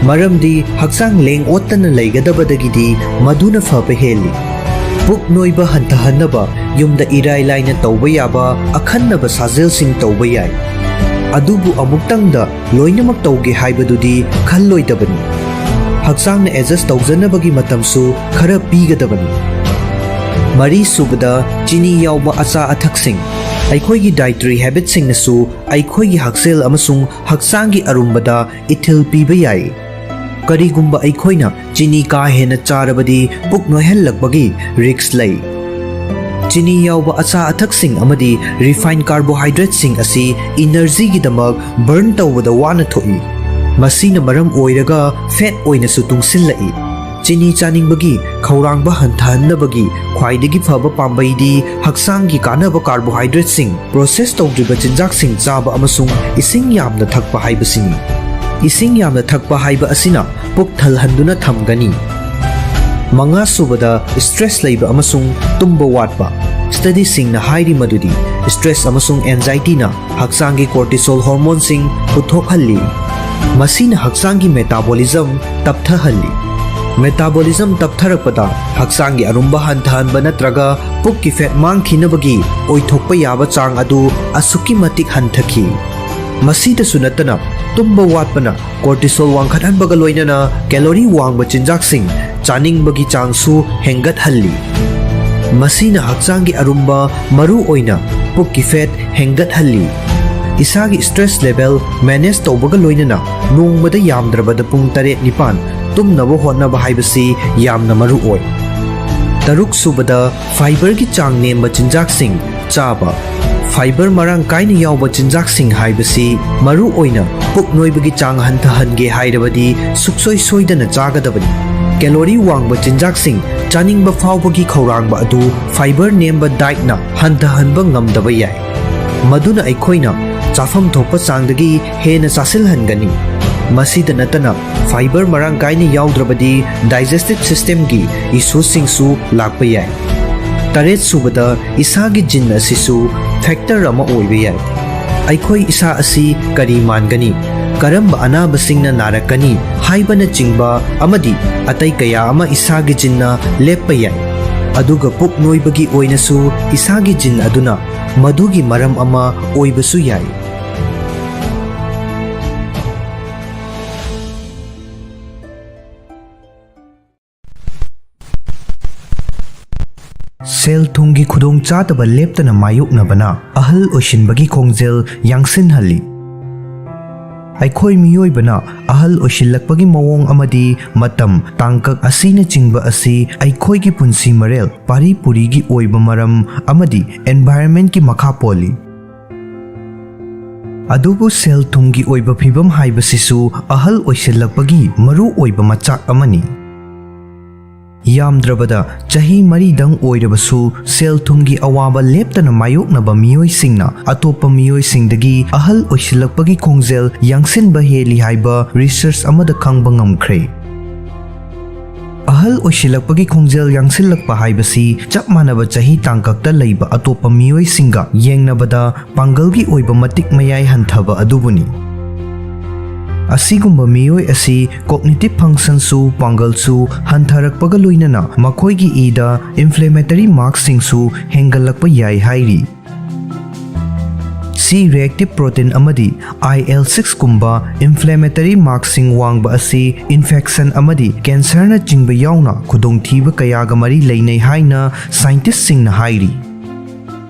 ꯃꯔꯝꯗꯤ ꯍꯛꯆꯥꯡ ꯂꯦꯡ ꯑꯣꯠꯇꯅ ꯂꯩꯒꯗꯕꯗꯒꯤꯗꯤ ꯃꯗꯨꯅ ꯐꯕ ꯍꯦꯜꯂꯤ꯫ ꯄꯨꯛ ꯅꯣꯏꯕ ꯍꯟꯊꯍꯟꯅꯕ ꯌꯨꯝꯗ ꯏꯔꯥꯏ ꯂꯥꯏꯅ ꯇꯧꯕ ꯌꯥꯕ ꯑꯈꯟꯅꯕ ꯁꯥꯖꯦꯜꯁꯤꯡ ꯇꯧꯕ ꯌꯥꯏ꯫ ꯑꯗꯨꯕꯨ ꯑꯃꯨꯛꯇꯪꯗ ꯂꯣꯏꯅꯃꯛ ꯇꯧꯒꯦ ꯍꯥꯏꯕꯗꯨꯗꯤ ꯈꯜꯂꯣꯏꯗꯕꯅꯤ꯫ ꯍꯛꯆꯥꯡꯅ adjust ꯇꯧꯖꯅꯕꯒꯤ ꯃꯇꯝꯁꯨ ꯈꯔ ꯄꯤꯒꯗꯕꯅꯤ꯫ ꯃꯔꯤꯁꯨꯕꯗ, ꯆꯤꯅꯤ ꯌꯥꯎꯕ ꯑꯆꯥ ꯑꯊꯛꯁꯤꯡ꯫ ꯑꯩꯈꯣꯏꯒꯤ dietary habitꯁꯤꯡꯅꯁꯨ ꯑꯩꯈꯣꯏꯒꯤ ꯍꯛꯁꯦꯜ ꯑꯃꯁꯨꯡ ꯍꯛꯆꯥꯡꯒꯤ ꯑꯔꯨꯝꯕꯗ ꯏꯊꯤꯜ ꯄꯤꯕ ꯌꯥꯏ꯫ ꯀꯔꯤꯒꯨꯝꯕ ꯑꯩꯈꯣꯏꯅ ꯆꯤꯅꯤ ꯀꯥ ꯍꯦꯟꯅ ꯆꯥꯔꯕꯗꯤ ꯄꯨꯛ ꯅꯣꯏꯍꯜꯂꯛꯄꯒꯤ risk ꯂꯩ꯫ ꯆꯤꯅꯤ ꯌꯥꯎꯕ ꯑꯆꯥ ꯑꯊꯛꯁꯤꯡ ꯑꯃꯗꯤ refined carbohydrateꯁꯤꯡ ꯑꯁꯤ energyꯒꯤꯗꯃꯛ burn ꯇꯧꯕꯗ ꯋꯥꯅ ꯊꯣꯛꯏ꯫ ꯃꯁꯤꯅ ꯃꯔꯝ ꯑꯣꯏꯔꯒ fat ꯑꯣꯏꯅꯁꯨ ꯇꯨꯡꯁꯤꯜꯂꯛꯏ꯫ ꯆꯤꯅꯤ ꯆꯥꯅꯤꯡꯕꯒꯤ ꯈꯧꯔꯥꯡꯕ ꯍꯟꯊꯍꯟꯅꯕꯒꯤ ꯈ꯭ꯋꯥꯏꯗꯒꯤ ꯐꯕ ꯄꯥꯝꯕꯩꯗꯤ ꯍꯛꯆꯥꯡꯒꯤ ꯀꯥꯟꯅꯕ carbohydrateꯁꯤꯡ, process ꯇꯧꯗ꯭ꯔꯤꯕ ꯆꯤꯟꯖꯥꯛꯁꯤꯡ ꯆꯥꯕ ꯑꯃꯁꯨꯡ ꯏꯁꯤꯡ ꯌꯥꯝꯅ ꯊꯛꯄ ꯍꯥꯏꯕꯁꯤꯅꯤ꯫ ꯏꯁꯤꯡ ꯌꯥꯝꯅ ꯊꯛꯄ ꯍꯥꯏꯕ ꯑꯁꯤꯅ ꯄꯨꯛ ꯊꯜꯍꯟꯗꯨꯅ ꯊꯝꯒꯅꯤ꯫ ꯃꯉꯥꯁꯨꯕꯗ, stress ꯂꯩꯕ ꯑꯃꯁꯨꯡ ꯇꯨꯝꯕ ꯋꯥꯠꯄ꯫ Studyꯁꯤꯡꯅ ꯍꯥꯏꯔꯤ ꯃꯗꯨꯗꯤ stress ꯑꯃꯁꯨꯡ anxietyꯅ ꯍꯛꯆꯥꯡꯒꯤ cortisol hormoneꯁꯤꯡ ꯄꯨꯊꯣꯛꯍꯜꯂꯤ꯫ ꯃꯁꯤꯅ ꯍꯛꯆꯥꯡꯒꯤ metabolism ꯇꯞꯊꯍꯜꯂꯤ꯫ Metabolism ꯇꯞꯊꯔꯛꯄꯗ ꯍꯛꯆꯥꯡꯒꯤ ꯑꯔꯨꯝꯕ ꯍꯟꯊꯍꯟꯕ ꯅꯠꯇ꯭ꯔꯒ ꯄꯨꯛꯀꯤ fat ꯃꯥꯡꯈꯤꯅꯕꯒꯤ ꯑꯣꯏꯊꯣꯛꯄ ꯌꯥꯕ ꯆꯥꯡ ꯑꯗꯨ ꯑꯁꯨꯛꯀꯤ ꯃꯇꯤꯛ ꯍꯟꯊꯈꯤ꯫ ꯃꯁꯤꯗꯁꯨ ꯅꯠꯇꯅ, ꯇꯨꯝꯕ ꯋꯥꯠꯄꯅ cortisol ꯋꯥꯡꯈꯠꯍꯟꯕꯒ ꯂꯣꯏꯅꯅ calorie ꯋꯥꯡꯕ ꯆꯤꯟꯖꯥꯛꯁꯤꯡ ꯆꯥꯅꯤꯡꯕꯒꯤ ꯆꯥꯡꯁꯨ ꯍꯦꯟꯒꯠꯍꯜꯂꯤ꯫ ꯃꯁꯤꯅ ꯍꯛꯆꯥꯡꯒꯤ ꯑꯔꯨꯝꯕ, ꯃꯔꯨ ꯑꯣꯏꯅ ꯄꯨꯛꯀꯤ fat ꯍꯦꯟꯒꯠꯍꯜꯂꯤ꯫ ꯏꯁꯥꯒꯤ stress level manage ꯇꯧꯕꯒ ꯂꯣꯏꯅꯅ ꯅꯣꯡꯃꯗ ꯌꯥꯝꯗ꯭ꯔꯕꯗ ꯄꯨꯡ ꯇꯔꯦꯠ ꯅꯤꯄꯥꯟ ꯇꯨꯝꯅꯕ ꯍꯣꯠꯅꯕ ꯍꯥꯏꯕꯁꯤ ꯌꯥꯝꯅ ꯃꯔꯨ ꯑꯣꯏ꯫ ꯇꯔꯨꯛ ꯁꯨꯕꯗ, fiberꯒꯤ ꯆꯥꯡ ꯅꯦꯝꯕ ꯆꯤꯟꯖꯥꯛꯁꯤꯡ ꯆꯥꯕ꯫ Fiber ꯃꯔꯥꯡ ꯀꯥꯏꯅ ꯌꯥꯎꯕ ꯆꯤꯟꯖꯥꯛꯁꯤꯡ ꯍꯥꯏꯕꯁꯤ ꯃꯔꯨ ꯑꯣꯏꯅ ꯄꯨꯛ ꯅꯣꯏꯕꯒꯤ ꯆꯥꯡ ꯍꯟꯊꯍꯟꯒꯦ ꯍꯥꯏꯔꯕꯗꯤ ꯁꯨꯛꯁꯣꯏ ꯁꯣꯏꯗꯅ ꯆꯥꯒꯗꯕꯅꯤ꯫ Calorie ꯋꯥꯡꯕ ꯆꯤꯟꯖꯥꯛꯁꯤꯡ ꯆꯥꯅꯤꯡꯕ ꯐꯥꯎꯕꯒꯤ ꯈꯧꯔꯥꯡꯕ ꯑꯗꯨ fiber ꯅꯦꯝꯕ dietꯅ ꯍꯟꯊꯍꯟꯕ ꯉꯝꯗꯕ ꯌꯥꯏ, ꯃꯗꯨꯅ ꯑꯩꯈꯣꯏꯅ ꯆꯥꯐꯝ ꯊꯣꯛꯄ ꯆꯥꯡꯗꯒꯤ ꯍꯦꯟꯅ ꯆꯥꯁꯤꯜꯍꯟꯒꯅꯤ꯫ ꯃꯁꯤꯗ ꯅꯠꯇꯅ, fiber ꯃꯔꯥꯡ ꯀꯥꯏꯅ ꯌꯥꯎꯗ꯭ꯔꯕꯗꯤ digestive systemꯒꯤ issueꯁꯤꯡꯁꯨ ꯂꯥꯛꯄ ꯌꯥꯏ꯫ ꯇꯔꯦꯠ ꯁꯨꯕꯗ, ꯏꯁꯥꯒꯤ gene ꯑꯁꯤꯁꯨ factor ꯑꯃ ꯑꯣꯏꯕ ꯌꯥꯏ꯫ ꯑꯩꯈꯣꯏ ꯏꯁꯥ ꯑꯁꯤ ꯀꯔꯤ ꯃꯥꯟꯒꯅꯤ, ꯀꯔꯝꯕ ꯑꯅꯥꯕꯁꯤꯡꯅ ꯅꯥꯔꯛꯀꯅꯤ ꯍꯥꯏꯕꯅꯆꯤꯡꯕ ꯑꯃꯗꯤ ꯑꯇꯩ ꯀꯌꯥ ꯑꯃ ꯏꯁꯥꯒꯤ geneꯅ ꯂꯦꯞꯄ ꯌꯥꯏ꯫ ꯑꯗꯨꯒ ꯄꯨꯛ ꯅꯣꯏꯕꯒꯤ ꯑꯣꯏꯅꯁꯨ ꯏꯁꯥꯒꯤ gene ꯑꯗꯨꯅ ꯃꯗꯨꯒꯤ ꯃꯔꯝ ꯑꯃ ꯑꯣꯏꯕꯁꯨ ꯌꯥꯏ꯫ ꯁꯦꯜ ꯊꯨꯝꯒꯤ ꯈꯨꯗꯣꯡꯆꯥꯗꯕ ꯂꯦꯞꯇꯅ ꯃꯥꯌꯣꯛꯅꯕꯅ ꯑꯍꯜ ꯑꯣꯏꯁꯤꯟꯕꯒꯤ ꯈꯣꯡꯖꯦꯜ ꯌꯥꯡꯁꯤꯟꯍꯜꯂꯤ꯫ ꯑꯩꯈꯣꯏ ꯃꯤꯑꯣꯏꯕꯅ ꯑꯍꯜ ꯑꯣꯏꯁꯤꯜꯂꯛꯄꯒꯤ ꯃꯑꯣꯡ ꯑꯃꯗꯤ ꯃꯇꯝ, ꯇꯥꯡꯀꯛ ꯑꯁꯤꯅꯆꯤꯡꯕ ꯑꯁꯤ ꯑꯩꯈꯣꯏꯒꯤ ꯄꯨꯟꯁꯤ ꯃꯔꯦꯜ, ꯄꯥꯔꯤ ꯄꯨꯔꯤꯒꯤ ꯑꯣꯏꯕ ꯃꯔꯝ ꯑꯃꯗꯤ environment ꯀꯤ ꯃꯈꯥ ꯄꯣꯜꯂꯤ꯫ ꯑꯗꯨꯕꯨ ꯁꯦꯜ ꯊꯨꯝꯒꯤ ꯑꯣꯏꯕ ꯐꯤꯕꯝ ꯍꯥꯏꯕꯁꯤꯁꯨ ꯑꯍꯜ ꯑꯣꯏꯁꯤꯜꯂꯛꯄꯒꯤ ꯃꯔꯨ ꯑꯣꯏꯕ ꯃꯆꯥꯛ ꯑꯃꯅꯤ꯫ ꯌꯥꯝꯗ꯭ꯔꯕꯗ ꯆꯍꯤ ꯃꯔꯤꯗꯪ ꯑꯣꯏꯔꯕꯁꯨ ꯁꯦꯜ ꯊꯨꯝꯒꯤ ꯑꯋꯥꯕ ꯂꯦꯞꯇꯅ ꯃꯥꯌꯣꯛꯅꯕ ꯃꯤꯑꯣꯏꯁꯤꯡꯅ ꯑꯇꯣꯞꯄ ꯃꯤꯑꯣꯏꯁꯤꯡꯗꯒꯤ ꯑꯍꯜ ꯑꯣꯏꯁꯤꯜꯂꯛꯄꯒꯤ ꯈꯣꯡꯖꯦꯜ ꯌꯥꯡꯁꯤꯟꯕ ꯍꯦꯜꯂꯤ ꯍꯥꯏꯕ research ꯑꯃꯗ ꯈꯪꯕ ꯉꯝꯈ꯭ꯔꯦ꯫ ꯑꯍꯜ ꯑꯣꯏꯁꯤꯜꯂꯛꯄꯒꯤ ꯈꯣꯡꯖꯦꯜ ꯌꯥꯡꯁꯤꯜꯂꯛꯄ ꯍꯥꯏꯕꯁꯤ ꯆꯞ ꯃꯥꯟꯅꯕ ꯆꯍꯤ ꯇꯥꯡꯀꯛꯇ ꯂꯩꯕ ꯑꯇꯣꯞꯄ ꯃꯤꯑꯣꯏꯁꯤꯡꯒ ꯌꯦꯡꯅꯕꯗ ꯄꯥꯡꯒꯜꯒꯤ ꯑꯣꯏꯕ ꯃꯇꯤꯛ ꯃꯌꯥꯏ ꯍꯟꯊꯕ ꯑꯗꯨꯕꯨꯅꯤ꯫ ꯑꯁꯤꯒꯨꯝꯕ ꯃꯤꯑꯣꯏ ꯑꯁꯤ cognitive function ꯁꯨ, ꯄꯥꯡꯒꯜꯁꯨ ꯍꯟꯊꯔꯛꯄꯒ ꯂꯣꯏꯅꯅ ꯃꯈꯣꯏꯒꯤ ꯏꯗ inflammatory mark ꯁꯤꯡꯁꯨ ꯍꯦꯟꯒꯠꯂꯛꯄ ꯌꯥꯏ ꯍꯥꯏꯔꯤ꯫ C reactive protein ꯑꯃꯗꯤ I L six ꯀꯨꯝꯕ inflammatory mark ꯁꯤꯡ ꯋꯥꯡꯕ ꯑꯁꯤ infection ꯑꯃꯗꯤ cancer ꯅꯆꯤꯡꯕ ꯌꯥꯎꯅ ꯈꯨꯗꯣꯡꯊꯤꯕ ꯀꯌꯥꯒ ꯃꯔꯤ ꯂꯩꯅꯩ ꯍꯥꯏꯅ scientist ꯁꯤꯡꯅ ꯍꯥꯏꯔꯤ꯫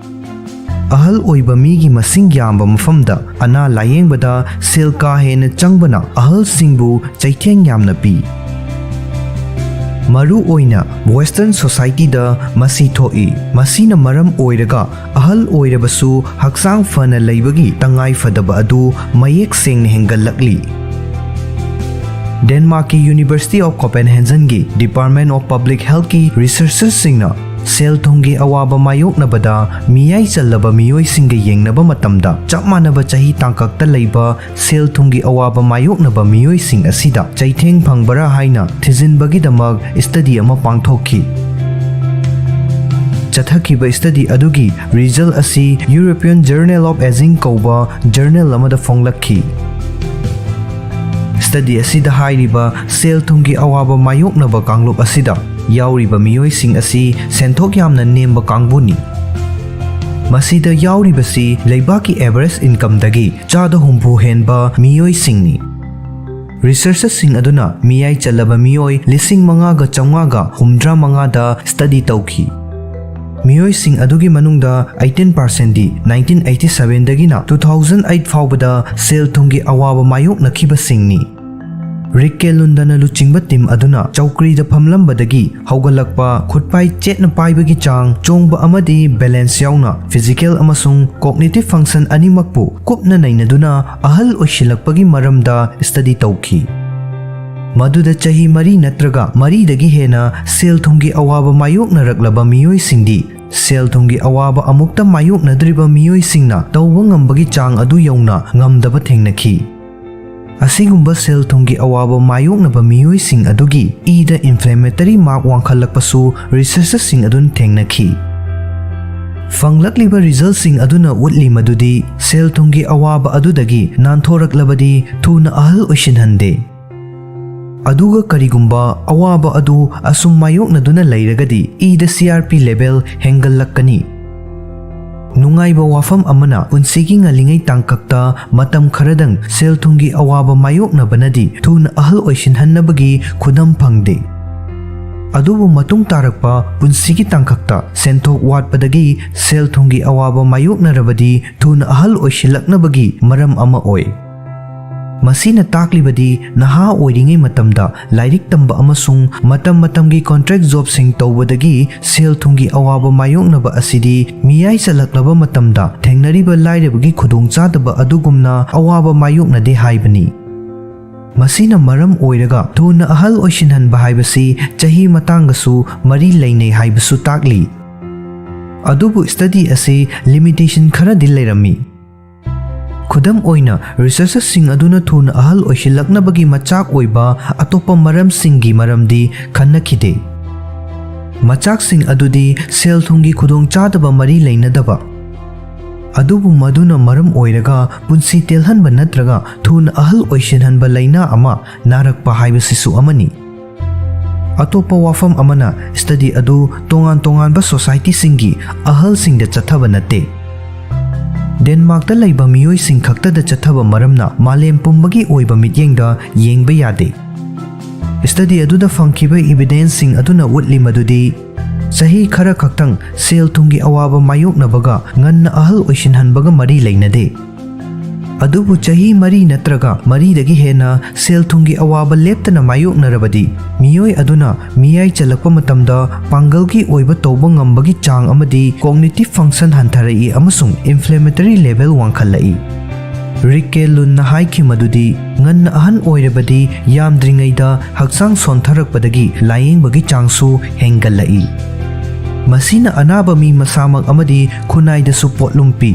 ꯑꯍꯜ ꯑꯣꯏꯕ ꯃꯤꯒꯤ ꯃꯁꯤꯡ ꯌꯥꯝꯕ ꯃꯐꯝꯗ ꯑꯅꯥ ꯂꯥꯌꯦꯡꯕꯗ ꯁꯦꯜ ꯀꯥ ꯍꯦꯟꯅ ꯆꯪꯕꯅ ꯑꯍꯜꯁꯤꯡꯕꯨ ꯆꯩꯊꯦꯡ ꯌꯥꯝꯅ ꯄꯤ꯫ ꯃꯔꯨ ꯑꯣꯏꯅ Western society ꯗ ꯃꯁꯤ ꯊꯣꯛꯏ꯫ ꯃꯁꯤꯅ ꯃꯔꯝ ꯑꯣꯏꯔꯒ ꯑꯍꯜ ꯑꯣꯏꯔꯕꯁꯨ ꯍꯛꯆꯥꯡ ꯐꯅ ꯂꯩꯕꯒꯤ ꯇꯉꯥꯏ ꯐꯗꯕ ꯑꯗꯨ ꯃꯌꯦꯛ ꯁꯦꯡꯅ ꯍꯦꯟꯒꯠꯂꯛꯂꯤ꯫ ꯗꯦꯟꯃꯥꯔꯛꯀꯤ University of Copenhagen ꯒꯤ Department of Public Health ꯀꯤ researchers ꯁꯤꯡꯅ ꯁꯦꯜ ꯊꯨꯝꯒꯤ ꯑꯋꯥꯕ ꯃꯥꯌꯣꯛꯅꯕꯗ ꯃꯤꯌꯥꯏ ꯆꯜꯂꯕ ꯃꯤꯑꯣꯏꯁꯤꯡꯒ ꯌꯦꯡꯅꯕ ꯃꯇꯝꯗ, ꯆꯞ ꯃꯥꯟꯅꯕ ꯆꯍꯤ ꯇꯥꯡꯀꯛꯇ ꯂꯩꯕ ꯁꯦꯜ ꯊꯨꯝꯒꯤ ꯑꯋꯥꯕ ꯃꯥꯌꯣꯛꯅꯕ ꯃꯤꯑꯣꯏꯁꯤꯡ ꯑꯁꯤꯗ ꯆꯩꯊꯦꯡ ꯐꯪꯕꯔꯥ ꯍꯥꯏꯅ ꯊꯤꯖꯤꯟꯕꯒꯤꯗꯃꯛ study ꯑꯃ ꯄꯥꯡꯊꯣꯛꯈꯤ꯫ ꯆꯠꯊꯈꯤꯕ study ꯑꯗꯨꯒꯤ result ꯑꯁꯤ European Journal of Aging ꯀꯧꯕ journal ꯑꯃꯗ ꯐꯣꯡꯂꯛꯈꯤ꯫ Study ꯑꯁꯤꯗ ꯍꯥꯏꯔꯤꯕ ꯁꯦꯜ ꯊꯨꯝꯒꯤ ꯑꯋꯥꯕ ꯃꯥꯌꯣꯛꯅꯕ ꯀꯥꯡꯂꯨꯞ ꯑꯁꯤꯗ ꯌꯥꯎꯔꯤꯕ ꯃꯤꯑꯣꯏꯁꯤꯡ ꯑꯁꯤ ꯁꯦꯟꯊꯣꯛ ꯌꯥꯝꯅ ꯅꯦꯝꯕ ꯀꯥꯡꯕꯨꯅꯤ꯫ ꯃꯁꯤꯗ ꯌꯥꯎꯔꯤꯕꯁꯤ ꯂꯩꯕꯥꯛꯀꯤ average income ꯗꯒꯤ ꯆꯥꯗ ꯍꯨꯝꯐꯨ ꯍꯦꯟꯕ ꯃꯤꯑꯣꯏꯁꯤꯡꯅꯤ꯫ Researchers ꯁꯤꯡ ꯑꯗꯨꯅ ꯃꯤꯌꯥꯏ ꯆꯜꯂꯕ ꯃꯤꯑꯣꯏ ꯂꯤꯁꯤꯡ ꯃꯉꯥꯒ ꯆꯥꯝꯃꯉꯥꯒ ꯍꯨꯝꯗ꯭ꯔꯥ ꯃꯉꯥꯗ study ꯇꯧꯈꯤ꯫ ꯃꯤꯑꯣꯏꯁꯤꯡ ꯑꯗꯨꯒꯤ ꯃꯅꯨꯡꯗ eighteen percent ꯗꯤ nineteen eighty seven ꯗꯒꯤꯅ two thousand eight ꯐꯥꯎꯕꯗ ꯁꯦꯜ ꯊꯨꯝꯒꯤ ꯑꯋꯥꯕ ꯃꯥꯌꯣꯛꯅꯈꯤꯕꯁꯤꯡꯅꯤ꯫ ꯔꯤꯛ ꯀꯦꯂꯨꯟꯗꯅ ꯂꯨꯆꯤꯡꯕ ꯇꯤꯝ ꯑꯗꯨꯅ ꯆꯧꯀ꯭ꯔꯤꯗ ꯐꯝꯂꯝꯕꯗꯒꯤ ꯍꯧꯒꯠꯂꯛꯄ, ꯈꯨꯠꯄꯥꯏ ꯆꯦꯠꯅ ꯄꯥꯏꯕꯒꯤ ꯆꯥꯡ, ꯆꯣꯡꯕ ꯑꯃꯗꯤ ꯕꯦꯂꯦꯟꯁ ꯌꯥꯎꯅ ꯐꯤꯖꯤꯀꯦꯜ ꯑꯃꯁꯨꯡ ꯀꯣꯒꯅꯤꯇꯤꯚ ꯐꯪꯁꯟ ꯑꯅꯤꯃꯛꯄꯨ ꯀꯨꯞꯅ ꯅꯩꯅꯗꯨꯅ ꯑꯍꯜ ꯑꯣꯏꯁꯤꯜꯂꯛꯄꯒꯤ ꯃꯔꯝꯗ ꯁ꯭ꯇꯗꯤ ꯇꯧꯈꯤ꯫ ꯃꯗꯨꯗ ꯆꯍꯤ ꯃꯔꯤ ꯅꯠꯇ꯭ꯔꯒ ꯃꯔꯤꯗꯒꯤ ꯍꯦꯟꯅ ꯁꯦꯜ ꯊꯨꯝꯒꯤ ꯑꯋꯥꯕ ꯃꯥꯌꯣꯛꯅꯔꯛꯂꯕ ꯃꯤꯑꯣꯏꯁꯤꯡꯗꯤ ꯁꯦꯜ ꯊꯨꯝꯒꯤ ꯑꯋꯥꯕ ꯑꯃꯨꯛꯇ ꯃꯥꯌꯣꯛꯅꯗ꯭ꯔꯤꯕ ꯃꯤꯑꯣꯏꯁꯤꯡꯅ ꯇꯧꯕ ꯉꯝꯕꯒꯤ ꯆꯥꯡ ꯑꯗꯨ ꯌꯧꯅ ꯉꯝꯗꯕ ꯊꯦꯡꯅꯈꯤ꯫ ꯑꯁꯤꯒꯨꯝꯕ ꯁꯦꯜ ꯊꯨꯝꯒꯤ ꯑꯋꯥꯕ ꯃꯥꯌꯣꯛꯅꯕ ꯃꯤꯑꯣꯏꯁꯤꯡ ꯑꯗꯨꯒꯤ ꯏꯗ ꯏꯟꯐ꯭ꯂꯦꯃꯦꯇꯔꯤ ꯃꯥꯔꯛ ꯋꯥꯡꯈꯠꯂꯛꯄꯁꯨ ꯔꯤꯁꯔꯆꯔꯁꯤꯡ ꯑꯗꯨꯅ ꯊꯦꯡꯅꯈꯤ꯫ ꯐꯪꯂꯛꯂꯤꯕ ꯔꯤꯖꯜꯠꯁꯤꯡ ꯑꯗꯨꯅ ꯎꯠꯂꯤ ꯃꯗꯨꯗꯤ ꯁꯦꯜ ꯊꯨꯝꯒꯤ ꯑꯋꯥꯕ ꯑꯗꯨꯗꯒꯤ ꯅꯥꯟꯊꯣꯔꯛꯂꯕꯗꯤ ꯊꯨꯅ ꯑꯍꯜ ꯑꯣꯏꯁꯤꯟꯍꯟꯗꯦ꯫ ꯑꯗꯨꯒ ꯀꯔꯤꯒꯨꯝꯕ ꯑꯋꯥꯕ ꯑꯗꯨ ꯑꯁꯨꯝ ꯃꯥꯌꯣꯛꯅꯗꯨꯅ ꯂꯩꯔꯒꯗꯤ ꯏꯗ C R P level ꯍꯦꯟꯒꯠꯂꯛꯀꯅꯤ꯫ ꯅꯨꯡꯉꯥꯏꯕ ꯋꯥꯐꯝ ꯑꯃꯅ, ꯄꯨꯟꯁꯤꯒꯤ ꯉꯜꯂꯤꯉꯩ ꯇꯥꯡꯀꯛꯇ ꯃꯇꯝ ꯈꯔꯗꯪ ꯁꯦꯜ ꯊꯨꯝꯒꯤ ꯑꯋꯥꯕ ꯃꯥꯌꯣꯛꯅꯕꯅꯗꯤ ꯊꯨꯅ ꯑꯍꯜ ꯑꯣꯏꯁꯤꯟꯍꯟꯅꯕꯒꯤ ꯈꯨꯗꯝ ꯐꯪꯗꯦ꯫ ꯑꯗꯨꯕꯨ ꯃꯇꯨꯡ ꯇꯥꯔꯛꯄ ꯄꯨꯟꯁꯤꯒꯤ ꯇꯥꯡꯀꯛꯇ ꯁꯦꯟꯊꯣꯛ ꯋꯥꯠꯄꯗꯒꯤ ꯁꯦꯜ ꯊꯨꯝꯒꯤ ꯑꯋꯥꯕ ꯃꯥꯌꯣꯛꯅꯔꯕꯗꯤ ꯊꯨꯅ ꯑꯍꯜ ꯑꯣꯏꯁꯤꯜꯂꯛꯅꯕꯒꯤ ꯃꯔꯝ ꯑꯃ ꯑꯣꯏ꯫ ꯃꯁꯤꯅ ꯇꯥꯛꯂꯤꯕꯗꯤ ꯅꯍꯥ ꯑꯣꯏꯔꯤꯉꯩ ꯃꯇꯝꯗ ꯂꯥꯏꯔꯤꯛ ꯇꯝꯕ ꯑꯃꯁꯨꯡ ꯃꯇꯝ ꯃꯇꯝꯒꯤ ꯀꯣꯟꯇ꯭ꯔꯦꯛ ꯖꯣꯕꯁꯤꯡ ꯇꯧꯕꯗꯒꯤ ꯁꯦꯜ ꯊꯨꯝꯒꯤ ꯑꯋꯥꯕ ꯃꯥꯌꯣꯛꯅꯕ ꯑꯁꯤꯗꯤ ꯃꯤꯌꯥꯏ ꯆꯜꯂꯛꯂꯕ ꯃꯇꯝꯗ ꯊꯦꯡꯅꯔꯤꯕ ꯂꯥꯏꯔꯕꯒꯤ ꯈꯨꯗꯣꯡꯆꯥꯗꯕ ꯑꯗꯨꯒꯨꯝꯅ ꯑꯋꯥꯕ ꯃꯥꯌꯣꯛꯅꯗꯦ ꯍꯥꯏꯕꯅꯤ꯫ ꯃꯁꯤꯅ ꯃꯔꯝ ꯑꯣꯏꯔꯒ ꯊꯨꯅ ꯑꯍꯜ ꯑꯣꯏꯁꯤꯟꯍꯟꯕ ꯍꯥꯏꯕꯁꯤ ꯆꯍꯤ ꯃꯇꯥꯡꯒꯁꯨ ꯃꯔꯤ ꯂꯩꯅꯩ ꯍꯥꯏꯕꯁꯨ ꯇꯥꯛꯂꯤ꯫ ꯑꯗꯨꯕꯨ ꯁ꯭ꯇꯗꯤ ꯑꯁꯤ ꯂꯤꯃꯤꯇꯦꯁꯟ ꯈꯔꯗꯤ ꯂꯩꯔꯝꯃꯤ꯫ ꯈꯨꯗꯝ ꯑꯣꯏꯅ, ꯔꯤꯁꯔꯆꯔꯁꯤꯡ ꯑꯗꯨꯅ ꯊꯨꯅ ꯑꯍꯜ ꯑꯣꯏꯁꯤꯜꯂꯛꯅꯕꯒꯤ ꯃꯆꯥꯛ ꯑꯣꯏꯕ ꯑꯇꯣꯞꯄ ꯃꯔꯝꯁꯤꯡꯒꯤ ꯃꯔꯝꯗꯤ ꯈꯟꯅꯈꯤꯗꯦ꯫ ꯃꯆꯥꯛꯁꯤꯡ ꯑꯗꯨꯗꯤ ꯁꯦꯜ ꯊꯨꯝꯒꯤ ꯈꯨꯗꯣꯡꯆꯥꯗꯕ ꯃꯔꯤ ꯂꯩꯅꯗꯕ, ꯑꯗꯨꯕꯨ ꯃꯗꯨꯅ ꯃꯔꯝ ꯑꯣꯏꯔꯒ ꯄꯨꯟꯁꯤ ꯇꯦꯜꯍꯟꯕ ꯅꯠꯇ꯭ꯔꯒ ꯊꯨꯅ ꯑꯍꯜ ꯑꯣꯏꯁꯤꯟꯍꯟꯕ ꯂꯥꯏꯅꯥ ꯑꯃ ꯅꯥꯔꯛꯄ ꯍꯥꯏꯕꯁꯤꯁꯨ ꯑꯃꯅꯤ꯫ ꯑꯇꯣꯞꯄ ꯋꯥꯐꯝ ꯑꯃꯅ, ꯁ꯭ꯇꯗꯤ ꯑꯗꯨ ꯇꯣꯉꯥꯟ ꯇꯣꯉꯥꯟꯕ ꯁꯣꯁꯥꯏꯇꯤꯁꯤꯡꯒꯤ ꯑꯍꯜꯁꯤꯡꯗ ꯆꯠꯊꯕ ꯅꯠꯇꯦ꯫ ꯗꯦꯟꯃꯥꯔꯛꯇ ꯂꯩꯕ ꯃꯤꯑꯣꯏꯁꯤꯡ ꯈꯛꯇꯗ ꯆꯠꯊꯕ ꯃꯔꯝꯅ ꯃꯥꯂꯦꯝ ꯄꯨꯝꯕꯒꯤ ꯑꯣꯏꯕ ꯃꯤꯠꯌꯦꯡꯗ ꯌꯦꯡꯕ ꯌꯥꯗꯦ꯫ ꯁ꯭ꯇꯗꯤ ꯑꯗꯨꯗ ꯐꯪꯈꯤꯕ ꯏꯕꯤꯗꯦꯟꯁꯁꯤꯡ ꯑꯗꯨꯅ ꯎꯠꯂꯤ ꯃꯗꯨꯗꯤ ꯆꯍꯤ ꯈꯔ ꯈꯛꯇꯪ ꯁꯦꯜ ꯊꯨꯝꯒꯤ ꯑꯋꯥꯕ ꯃꯥꯌꯣꯛꯅꯕꯒ ꯉꯟꯅ ꯑꯍꯜ ꯑꯣꯏꯁꯤꯟꯍꯟꯕꯒ ꯃꯔꯤ ꯂꯩꯅꯗꯦ꯫ ꯑꯗꯨꯕꯨ ꯆꯍꯤ ꯃꯔꯤ ꯅꯠꯇ꯭ꯔꯒ ꯃꯔꯤꯗꯒꯤ ꯍꯦꯟꯅ ꯁꯦꯜ ꯊꯨꯝꯒꯤ ꯑꯋꯥꯕ ꯂꯦꯞꯇꯅ ꯃꯥꯌꯣꯛꯅꯔꯕꯗꯤ, ꯃꯤꯑꯣꯏ ꯑꯗꯨꯅ ꯃꯤꯌꯥꯏ ꯆꯜꯂꯛꯄ ꯃꯇꯝꯗ ꯄꯥꯡꯒꯜꯒꯤ ꯑꯣꯏꯕ ꯇꯧꯕ ꯉꯝꯕꯒꯤ ꯆꯥꯡ ꯑꯃꯗꯤ cognitive function ꯍꯟꯊꯔꯛꯏ ꯑꯃꯁꯨꯡ inflammatory level ꯋꯥꯡꯈꯠꯂꯛꯏ꯫ ꯔꯤꯛ ꯀꯦ ꯂꯨꯟꯅ ꯍꯥꯏꯈꯤ ꯃꯗꯨꯗꯤ, ꯉꯟꯅ ꯑꯍꯟ ꯑꯣꯏꯔꯕꯗꯤ ꯌꯥꯝꯗ꯭ꯔꯤꯉꯩꯗ ꯍꯛꯆꯥꯡ ꯁꯣꯟꯊꯔꯛꯄꯗꯒꯤ ꯂꯥꯌꯦꯡꯕꯒꯤ ꯆꯥꯡꯁꯨ ꯍꯦꯟꯒꯠꯂꯛꯏ꯫ ꯃꯁꯤꯅ ꯑꯅꯥꯕ ꯃꯤ ꯃꯁꯥꯃꯛ ꯑꯃꯗꯤ ꯈꯨꯟꯅꯥꯏꯗꯁꯨ ꯄꯣꯠꯂꯨꯝ ꯄꯤ꯫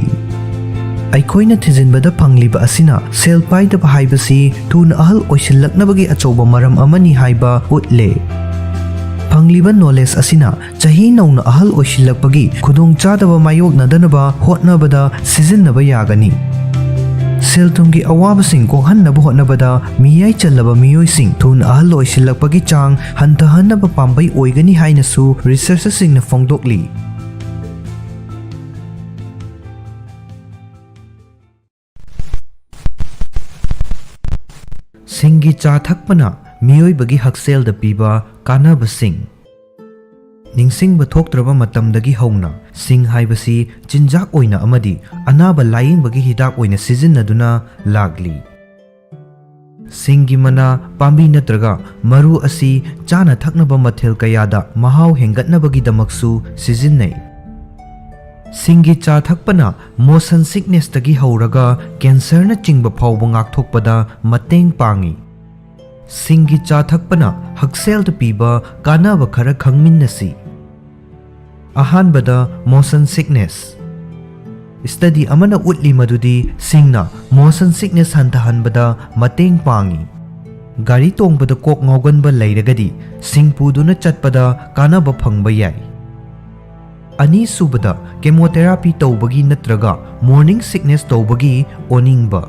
ꯑꯩꯈꯣꯏꯅ ꯊꯤꯖꯤꯟꯕꯗ ꯐꯪꯂꯤꯕ ꯑꯁꯤꯅ ꯁꯦꯜ ꯄꯥꯏꯗꯕ ꯍꯥꯏꯕꯁꯤ ꯊꯨꯅ ꯑꯍꯜ ꯑꯣꯏꯁꯤꯜꯂꯛꯅꯕꯒꯤ ꯑꯆꯧꯕ ꯃꯔꯝ ꯑꯃꯅꯤ ꯍꯥꯏꯕ ꯎꯠꯂꯦ꯫ ꯐꯪꯂꯤꯕ knowledge ꯑꯁꯤꯅ ꯆꯍꯤ ꯅꯧꯅ ꯑꯍꯜ ꯑꯣꯏꯁꯤꯜꯂꯛꯄꯒꯤ ꯈꯨꯗꯣꯡꯆꯥꯗꯕ ꯃꯥꯌꯣꯛꯅꯗꯅꯕ ꯍꯣꯠꯅꯕꯗ ꯁꯤꯖꯤꯟꯅꯕ ꯌꯥꯒꯅꯤ꯫ ꯁꯦꯜ ꯊꯨꯝꯒꯤ ꯑꯋꯥꯕꯁꯤꯡ ꯀꯣꯛꯍꯟꯅꯕ ꯍꯣꯠꯅꯕꯗ ꯃꯤꯌꯥꯏ ꯆꯜꯂꯕ ꯃꯤꯑꯣꯏꯁꯤꯡ ꯊꯨꯅ ꯑꯍꯜ ꯑꯣꯏꯁꯤꯜꯂꯛꯄꯒꯤ ꯆꯥꯡ ꯍꯟꯊꯍꯟꯅꯕ ꯄꯥꯝꯕꯩ ꯑꯣꯏꯒꯅꯤ ꯍꯥꯏꯅꯁꯨ researcherꯁꯤꯡꯅ ꯐꯣꯡꯗꯣꯛꯂꯤ꯫ ꯁꯤꯡꯒꯤ ꯆꯥ ꯊꯛꯄꯅ ꯃꯤꯑꯣꯏꯕꯒꯤ ꯍꯛꯁꯦꯜꯗ ꯄꯤꯕ ꯀꯥꯟꯅꯕꯁꯤꯡ꯫ ꯅꯤꯡꯁꯤꯡꯕ ꯊꯣꯛꯇ꯭ꯔꯕ ꯃꯇꯝꯗꯒꯤ ꯍꯧꯅ ꯁꯤꯡ ꯍꯥꯏꯕꯁꯤ ꯆꯤꯟꯖꯥꯛ ꯑꯣꯏꯅ ꯑꯃꯗꯤ ꯑꯅꯥꯕ ꯂꯥꯌꯦꯡꯕꯒꯤ ꯍꯤꯗꯥꯛ ꯑꯣꯏꯅ ꯁꯤꯖꯤꯟꯅꯗꯨꯅ ꯂꯥꯛꯂꯤ꯫ ꯁꯤꯡꯒꯤ ꯃꯅꯥ, ꯄꯥꯝꯕꯤ ꯅꯠꯇ꯭ꯔꯒ ꯃꯔꯨ ꯑꯁꯤ ꯆꯥꯅ ꯊꯛꯅꯕ ꯃꯊꯦꯜ ꯀꯌꯥꯗ ꯃꯍꯥꯎ ꯍꯦꯟꯒꯠꯅꯕꯒꯤꯗꯃꯛꯁꯨ ꯁꯤꯖꯤꯟꯅꯩ꯫ ꯁꯤꯡꯒꯤ ꯆꯥ ꯊꯛꯄꯅ motion sicknessꯇꯒꯤ ꯍꯧꯔꯒ cancerꯅꯆꯤꯡꯕ ꯐꯥꯎꯕ ꯉꯥꯛꯊꯣꯛꯄꯗ ꯃꯇꯦꯡ ꯄꯥꯡꯏ꯫ ꯁꯤꯡꯒꯤ ꯆꯥ ꯊꯛꯄꯅ ꯍꯛꯁꯦꯜꯗ ꯄꯤꯕ ꯀꯥꯟꯅꯕ ꯈꯔ ꯈꯪꯃꯤꯟꯅꯁꯤ꯫ ꯑꯍꯥꯟꯕꯗ, motion sickness꯫ Study ꯑꯃꯅ ꯎꯠꯂꯤ ꯃꯗꯨꯗꯤ ꯁꯤꯡꯅ motion sickness ꯍꯟꯊꯍꯟꯕꯗ ꯃꯇꯦꯡ ꯄꯥꯡꯏ꯫ ꯒꯥꯔꯤ ꯇꯣꯡꯕꯗ ꯀꯣꯛ ꯉꯥꯎꯒꯟꯕ ꯂꯩꯔꯒꯗꯤ ꯁꯤꯡ ꯄꯨꯗꯨꯅ ꯆꯠꯄꯗ ꯀꯥꯟꯅꯕ ꯐꯪꯕ ꯌꯥꯏ꯫ ꯑꯅꯤꯁꯨꯕꯗ, chemotherapy ꯇꯧꯕꯒꯤ ꯅꯠꯇ꯭ꯔꯒ morning sickness ꯇꯧꯕꯒꯤ ꯑꯣꯅꯤꯡꯕ꯫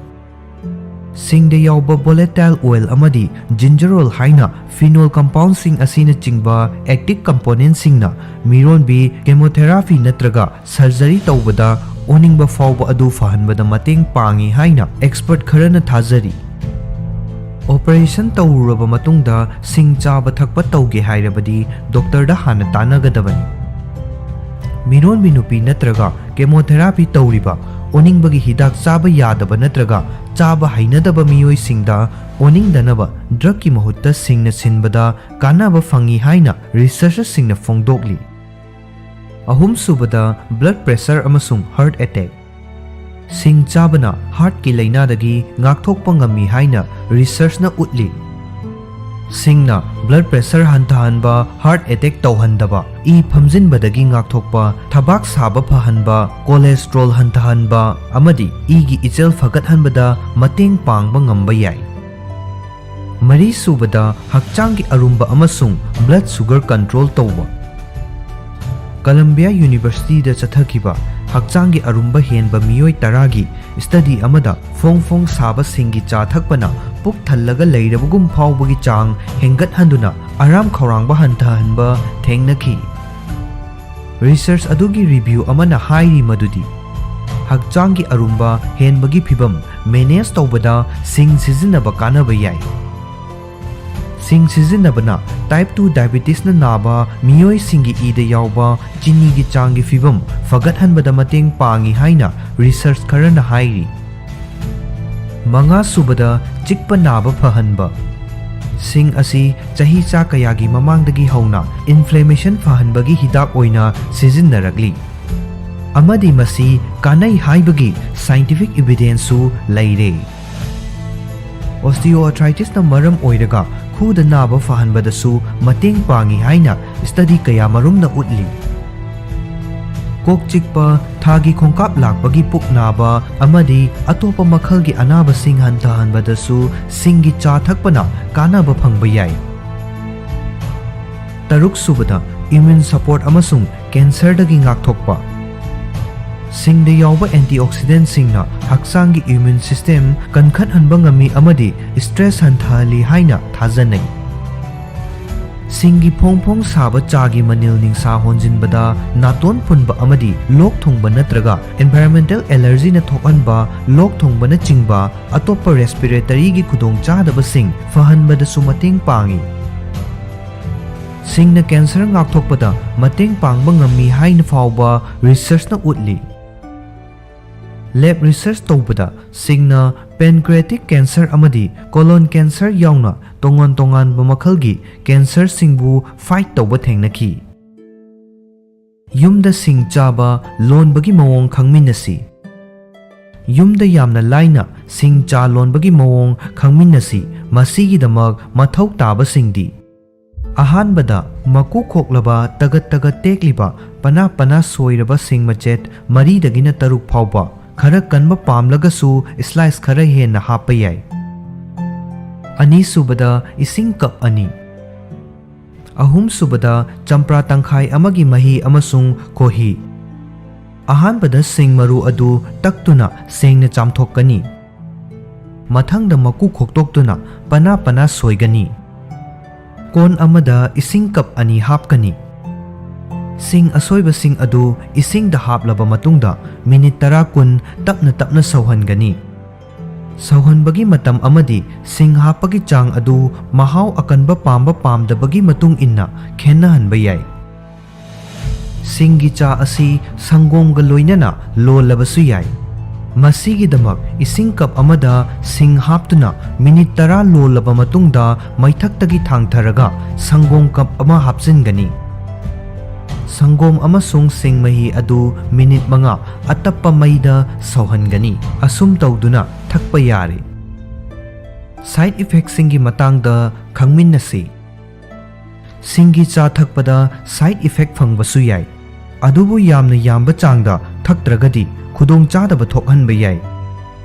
ꯁꯤꯡꯗ ꯌꯥꯎꯕ volatile oil ꯑꯃꯗꯤ ginger oil ꯍꯥꯏꯅ phenol compoundꯁꯤꯡ ꯑꯁꯤꯅꯆꯤꯡꯕ active componentꯁꯤꯡꯅ ꯃꯤꯔꯣꯟꯕꯤ chemotherapy ꯅꯠꯇ꯭ꯔꯒ surgery ꯇꯧꯕꯗ ꯑꯣꯅꯤꯡꯕ ꯐꯥꯎꯕ ꯑꯗꯨ ꯐꯍꯟꯕꯗ ꯃꯇꯦꯡ ꯄꯥꯡꯏ ꯍꯥꯏꯅ expert ꯈꯔꯅ ꯊꯥꯖꯔꯤ꯫ ꯑꯣꯄꯔꯦꯁꯟ ꯇꯧꯔꯨꯔꯕ ꯃꯇꯨꯡꯗ ꯁꯤꯡ ꯆꯥꯕ ꯊꯛꯄ ꯇꯧꯒꯦ ꯍꯥꯏꯔꯕꯗꯤ ꯗꯣꯛꯇꯔꯗ ꯍꯥꯟꯅ ꯇꯥꯟꯅꯒꯗꯕꯅꯤ꯫ ꯃꯤꯔꯣꯟꯕꯤ ꯅꯨꯄꯤ ꯅꯠꯇ꯭ꯔꯒ ꯀꯦꯃꯣꯊꯦꯔꯥꯄꯤ ꯇꯧꯔꯤꯕ, ꯑꯣꯅꯤꯡꯕꯒꯤ ꯍꯤꯗꯥꯛ ꯆꯥꯕ ꯌꯥꯗꯕ ꯅꯠꯇ꯭ꯔꯒ ꯆꯥꯕ ꯍꯩꯅꯗꯕ ꯃꯤꯑꯣꯏꯁꯤꯡꯗ ꯑꯣꯅꯤꯡꯗꯅꯕ ꯗ꯭ꯔꯒꯀꯤ ꯃꯍꯨꯠꯇ ꯁꯤꯡꯅ ꯁꯤꯟꯕꯗ ꯀꯥꯟꯅꯕ ꯐꯪꯏ ꯍꯥꯏꯅ ꯔꯤꯁꯔꯆꯔꯁꯤꯡꯅ ꯐꯣꯡꯗꯣꯛꯂꯤ꯫ ꯑꯍꯨꯝꯁꯨꯕꯗ, ꯕ꯭ꯂꯗ ꯄ꯭ꯔꯦꯁꯔ ꯑꯃꯁꯨꯡ ꯍꯥꯔꯠ ꯑꯦꯇꯦꯛ꯫ ꯁꯤꯡ ꯆꯥꯕꯅ ꯍꯥꯔꯠꯀꯤ ꯂꯥꯏꯅꯥꯗꯒꯤ ꯉꯥꯛꯊꯣꯛꯄ ꯉꯝꯃꯤ ꯍꯥꯏꯅ ꯔꯤꯁꯔꯆꯅ ꯎꯠꯂꯤ꯫ ꯁꯤꯡꯅ ꯕ꯭ꯂꯗ ꯄ꯭ꯔꯦꯁꯔ ꯍꯟꯊꯍꯟꯕ, ꯍꯥꯔꯠ ꯑꯦꯇꯦꯛ ꯇꯧꯍꯟꯗꯕ, ꯏ ꯐꯝꯖꯤꯟꯕꯗꯒꯤ ꯉꯥꯛꯊꯣꯛꯄ, ꯊꯕꯥꯛ ꯁꯥꯕ ꯐꯍꯟꯕ, ꯀꯣꯂꯦꯁꯇ꯭ꯔꯣꯜ ꯍꯟꯊꯍꯟꯕ ꯑꯃꯗꯤ ꯏꯒꯤ ꯏꯆꯦꯜ ꯐꯒꯠꯍꯟꯕꯗ ꯃꯇꯦꯡ ꯄꯥꯡꯕ ꯉꯝꯕ ꯌꯥꯏ꯫ ꯃꯔꯤꯁꯨꯕꯗ, ꯍꯛꯆꯥꯡꯒꯤ ꯑꯔꯨꯝꯕ ꯑꯃꯁꯨꯡ ꯕ꯭ꯂꯗ ꯁꯨꯒꯔ ꯀꯟꯇ꯭ꯔꯣꯜ ꯇꯧꯕ꯫ ꯀꯂꯝꯕꯤꯌꯥ ꯌꯨꯅꯤꯚꯔꯁꯤꯇꯤꯗ ꯆꯠꯊꯈꯤꯕ ꯍꯛꯆꯥꯡꯒꯤ ꯑꯔꯨꯝꯕ ꯍꯦꯟꯕ ꯃꯤꯑꯣꯏ ꯇꯔꯥꯒꯤ ꯁ꯭ꯇꯗꯤ ꯑꯃꯗ ꯐꯣꯡ ꯐꯣꯡ ꯁꯥꯕ ꯁꯤꯡꯒꯤ ꯆꯥ ꯊꯛꯄꯅ ꯄꯨꯛ ꯊꯜꯂꯒ ꯂꯩꯔꯕꯒꯨꯝ ꯐꯥꯎꯕꯒꯤ ꯆꯥꯡ ꯍꯦꯟꯒꯠꯍꯟꯗꯨꯅ ꯑꯔꯥꯝ ꯈꯧꯔꯥꯡꯕ ꯍꯟꯊꯍꯟꯕ ꯊꯦꯡꯅꯈꯤ꯫ ꯔꯤꯁꯔꯆ ꯑꯗꯨꯒꯤ ꯔꯤꯚꯤꯌꯨ ꯑꯃꯅ ꯍꯥꯏꯔꯤ ꯃꯗꯨꯗꯤ ꯍꯛꯆꯥꯡꯒꯤ ꯑꯔꯨꯝꯕ ꯍꯦꯟꯕꯒꯤ ꯐꯤꯚꯝ ꯃꯦꯅꯦꯖ ꯇꯧꯕꯗ ꯁꯤꯡ ꯁꯤꯖꯤꯟꯅꯕ ꯀꯥꯟꯅꯕ ꯌꯥꯏ꯫ ꯁꯤꯡ ꯁꯤꯖꯤꯟꯅꯕꯅ ꯇꯥꯏꯞ ꯇꯨ ꯗꯥꯏꯕꯤꯇꯤꯁꯅ ꯅꯥꯕ ꯃꯤꯑꯣꯏꯁꯤꯡꯒꯤ ꯏꯗ ꯌꯥꯎꯕ ꯆꯤꯅꯤꯒꯤ ꯆꯥꯡꯒꯤ ꯐꯤꯚꯝ ꯐꯒꯠꯍꯟꯕꯗ ꯃꯇꯦꯡ ꯄꯥꯡꯏ ꯍꯥꯏꯅ ꯔꯤꯁꯔꯆ ꯈꯔꯅ ꯍꯥꯏꯔꯤ꯫ ꯃꯉꯥꯁꯨꯕꯗ, ꯆꯤꯛꯄ ꯅꯥꯕ ꯐꯍꯟꯕ꯫ ꯁꯤꯡ ꯑꯁꯤ ꯆꯍꯤꯆꯥ ꯀꯌꯥꯒꯤ ꯃꯃꯥꯡꯗꯒꯤ ꯍꯧꯅ ꯏꯟꯐ꯭ꯂꯦꯃꯦꯁꯟ ꯐꯍꯟꯕꯒꯤ ꯍꯤꯗꯥꯛ ꯑꯣꯏꯅ ꯁꯤꯖꯤꯟꯅꯔꯛꯂꯤ, ꯑꯃꯗꯤ ꯃꯁꯤ ꯀꯥꯟꯅꯩ ꯍꯥꯏꯕꯒꯤ ꯁꯥꯏꯟꯇꯤꯐꯤꯛ ꯏꯚꯤꯗꯦꯟꯁꯁꯨ ꯂꯩꯔꯦ꯫ ꯑꯣꯁꯇꯤꯑꯣꯑꯥꯔꯊ꯭ꯔꯥꯏꯇꯤꯁꯅ ꯃꯔꯝ ꯑꯣꯏꯔꯒ ꯈꯨꯗ ꯅꯥꯕ ꯐꯍꯟꯕꯗꯁꯨ ꯃꯇꯦꯡ ꯄꯥꯡꯏ ꯍꯥꯏꯅ ꯁ꯭ꯇꯗꯤ ꯀꯌꯥꯃꯔꯨꯝꯅ ꯎꯠꯂꯤ꯫ ꯀꯣꯛ ꯆꯤꯛꯄ, ꯊꯥꯒꯤ ꯈꯣꯡꯀꯥꯞ ꯂꯥꯛꯄꯒꯤ ꯄꯨꯛ ꯅꯥꯕ ꯑꯃꯗꯤ ꯑꯇꯣꯞꯄ ꯃꯈꯜꯒꯤ ꯑꯅꯥꯕꯁꯤꯡ ꯍꯟꯊꯍꯟꯕꯗꯁꯨ ꯁꯤꯡꯒꯤ ꯆꯥ ꯊꯛꯄꯅ ꯀꯥꯟꯅꯕ ꯐꯪꯕ ꯌꯥꯏ꯫ ꯇꯔꯨꯛꯁꯨꯕꯗ, ꯏꯝꯃ꯭ꯌꯨꯟ ꯁꯄꯣꯔꯠ ꯑꯃꯁꯨꯡ ꯀꯦꯟꯁꯔꯗꯒꯤ ꯉꯥꯛꯊꯣꯛꯄ꯫ ꯁꯤꯡꯗ ꯌꯥꯎꯕ ꯑꯦꯟꯇꯤꯑꯣꯛꯁꯤꯗꯦꯟꯠꯁꯤꯡꯅ ꯍꯛꯆꯥꯡꯒꯤ ꯏꯝꯃ꯭ꯌꯨꯟ ꯁꯤꯁꯇꯦꯝ ꯀꯟꯈꯠꯍꯟꯕ ꯉꯝꯃꯤ ꯑꯃꯗꯤ ꯁ꯭ꯇ꯭ꯔꯦꯁ ꯍꯟꯊꯍꯜꯂꯤ ꯍꯥꯏꯅ ꯊꯥꯖꯅꯩ꯫ ꯁꯤꯡꯒꯤ ꯐꯣꯡ ꯐꯣꯡ ꯁꯥꯕ ꯆꯥꯒꯤ ꯃꯅꯤꯜ ꯅꯤꯡꯁꯥ ꯍꯣꯟꯖꯤꯟꯕꯗ ꯅꯥꯇꯣꯟ ꯐꯨꯟꯕ ꯑꯃꯗꯤ ꯂꯣꯛ ꯊꯨꯡꯕ ꯅꯠꯇ꯭ꯔꯒ environmental allergyꯅ ꯊꯣꯛꯍꯟꯕ ꯂꯣꯛ ꯊꯨꯡꯕꯅꯆꯤꯡꯕ ꯑꯇꯣꯞꯄ respiratoryꯒꯤ ꯈꯨꯗꯣꯡꯆꯥꯗꯕꯁꯤꯡ ꯐꯍꯟꯕꯗꯁꯨ ꯃꯇꯦꯡ ꯄꯥꯡꯏ꯫ ꯁꯤꯡꯅ cancer ꯉꯥꯛꯊꯣꯛꯄꯗ ꯃꯇꯦꯡ ꯄꯥꯡꯕ ꯉꯝꯃꯤ ꯍꯥꯏꯅ ꯐꯥꯎꯕ researchꯅ ꯎꯠꯂꯤ꯫ Lab research ꯇꯧꯕꯗ ꯁꯤꯡꯅ pancreatic cancer ꯑꯃꯗꯤ colon cancer ꯌꯥꯎꯅ ꯇꯣꯉꯥꯟ ꯇꯣꯉꯥꯟꯕ ꯃꯈꯜꯒꯤ cancerꯁꯤꯡꯕꯨ fight ꯇꯧꯕ ꯊꯦꯡꯅꯈꯤ꯫ ꯌꯨꯝꯗ ꯁꯤꯡ ꯆꯥꯕ ꯂꯣꯟꯕꯒꯤ ꯃꯑꯣꯡ ꯈꯪꯃꯤꯟꯅꯁꯤ꯫ ꯌꯨꯝꯗ ꯌꯥꯝꯅ ꯂꯥꯏꯅ ꯁꯤꯡ ꯆꯥ ꯂꯣꯟꯕꯒꯤ ꯃꯑꯣꯡ ꯈꯪꯃꯤꯟꯅꯁꯤ꯫ ꯃꯁꯤꯒꯤꯗꯃꯛ ꯃꯊꯧ ꯇꯥꯕꯁꯤꯡꯗꯤ: ꯑꯍꯥꯟꯕꯗ, ꯃꯀꯨ ꯈꯣꯛꯂꯕ, ꯇꯒꯠ ꯇꯒꯠ ꯇꯦꯛꯂꯤꯕ, ꯄꯅꯥ ꯄꯅꯥ ꯁꯣꯏꯔꯕ ꯁꯤꯡ ꯃꯆꯦꯠ ꯃꯔꯤꯗꯒꯤꯅ ꯇꯔꯨꯛ ꯐꯥꯎꯕ, ꯈꯔ ꯀꯟꯕ ꯄꯥꯝꯂꯒꯁꯨ slice ꯈꯔ ꯍꯦꯟꯅ ꯍꯥꯞꯄ ꯌꯥꯏ꯫ ꯑꯅꯤꯁꯨꯕꯗ, ꯏꯁꯤꯡ cup ꯑꯅꯤ꯫ ꯑꯍꯨꯝꯁꯨꯕꯗ, ꯆꯝꯄ꯭ꯔꯥ ꯇꯪꯈꯥꯏ ꯑꯃꯒꯤ ꯃꯍꯤ ꯑꯃꯁꯨꯡ ꯈꯣꯍꯤ꯫ ꯑꯍꯥꯟꯕꯗ ꯁꯤꯡ ꯃꯔꯨ ꯑꯗꯨ ꯇꯛꯇꯨꯅ ꯁꯦꯡꯅ ꯆꯥꯝꯊꯣꯛꯀꯅꯤ꯫ ꯃꯊꯪꯗ ꯃꯀꯨ ꯈꯣꯛꯇꯣꯛꯇꯨꯅ ꯄꯅꯥ ꯄꯅꯥ ꯁꯣꯏꯒꯅꯤ꯫ ꯀꯣꯟ ꯑꯃꯗ ꯏꯁꯤꯡ cup ꯑꯅꯤ ꯍꯥꯞꯀꯅꯤ꯫ ꯁꯤꯡ ꯑꯁꯣꯏꯕꯁꯤꯡ ꯑꯗꯨ ꯏꯁꯤꯡꯗ ꯍꯥꯞꯂꯕ ꯃꯇꯨꯡꯗ minute ꯇꯔꯥ ꯀꯨꯟ ꯇꯞꯅ ꯇꯞꯅ ꯁꯧꯍꯟꯒꯅꯤ꯫ ꯁꯧꯍꯟꯕꯒꯤ ꯃꯇꯝ ꯑꯃꯗꯤ ꯁꯤꯡ ꯍꯥꯞꯄꯒꯤ ꯆꯥꯡ ꯑꯗꯨ ꯃꯍꯥꯎ ꯑꯀꯟꯕ ꯄꯥꯝꯕ ꯄꯥꯝꯗꯕꯒꯤ ꯃꯇꯨꯡ ꯏꯟꯅ ꯈꯦꯠꯅꯍꯟꯕ ꯌꯥꯏ꯫ ꯁꯤꯡꯒꯤ ꯆꯥ ꯑꯁꯤ ꯁꯪꯒꯣꯝꯒ ꯂꯣꯏꯅꯅ ꯂꯣꯜꯂꯕꯁꯨ ꯌꯥꯏ꯫ ꯃꯁꯤꯒꯤꯗꯃꯛ ꯏꯁꯤꯡ cup ꯑꯃꯗ ꯁꯤꯡ ꯍꯥꯞꯇꯨꯅ minute ꯇꯔꯥ ꯂꯣꯜꯂꯕ ꯃꯇꯨꯡꯗ ꯃꯩꯊꯛꯇꯒꯤ ꯊꯥꯡꯊꯔꯒ ꯁꯪꯒꯣꯝ cup ꯑꯃ ꯍꯥꯞꯆꯤꯟꯒꯅꯤ꯫ ꯁꯪꯒꯣꯝ ꯑꯃꯁꯨꯡ ꯁꯤꯡ ꯃꯍꯤ ꯑꯗꯨ minute ꯃꯉꯥ ꯑꯇꯞꯄ ꯃꯩꯗ ꯁꯧꯍꯟꯒꯅꯤ꯫ ꯑꯁꯨꯝ ꯇꯧꯗꯨꯅ ꯊꯛꯄ ꯌꯥꯔꯦ꯫ Side effectꯁꯤꯡꯒꯤ ꯃꯇꯥꯡꯗ ꯈꯪꯃꯤꯟꯅꯁꯤ꯫ ꯁꯤꯡꯒꯤ ꯆꯥ ꯊꯛꯄꯗ side effect ꯐꯪꯕꯁꯨ ꯌꯥꯏ, ꯑꯗꯨꯕꯨ ꯌꯥꯝꯅ ꯌꯥꯝꯕ ꯆꯥꯡꯗ ꯊꯛꯇ꯭ꯔꯒꯗꯤ ꯈꯨꯗꯣꯡꯆꯥꯗꯕ ꯊꯣꯛꯍꯟꯕ ꯌꯥꯏ꯫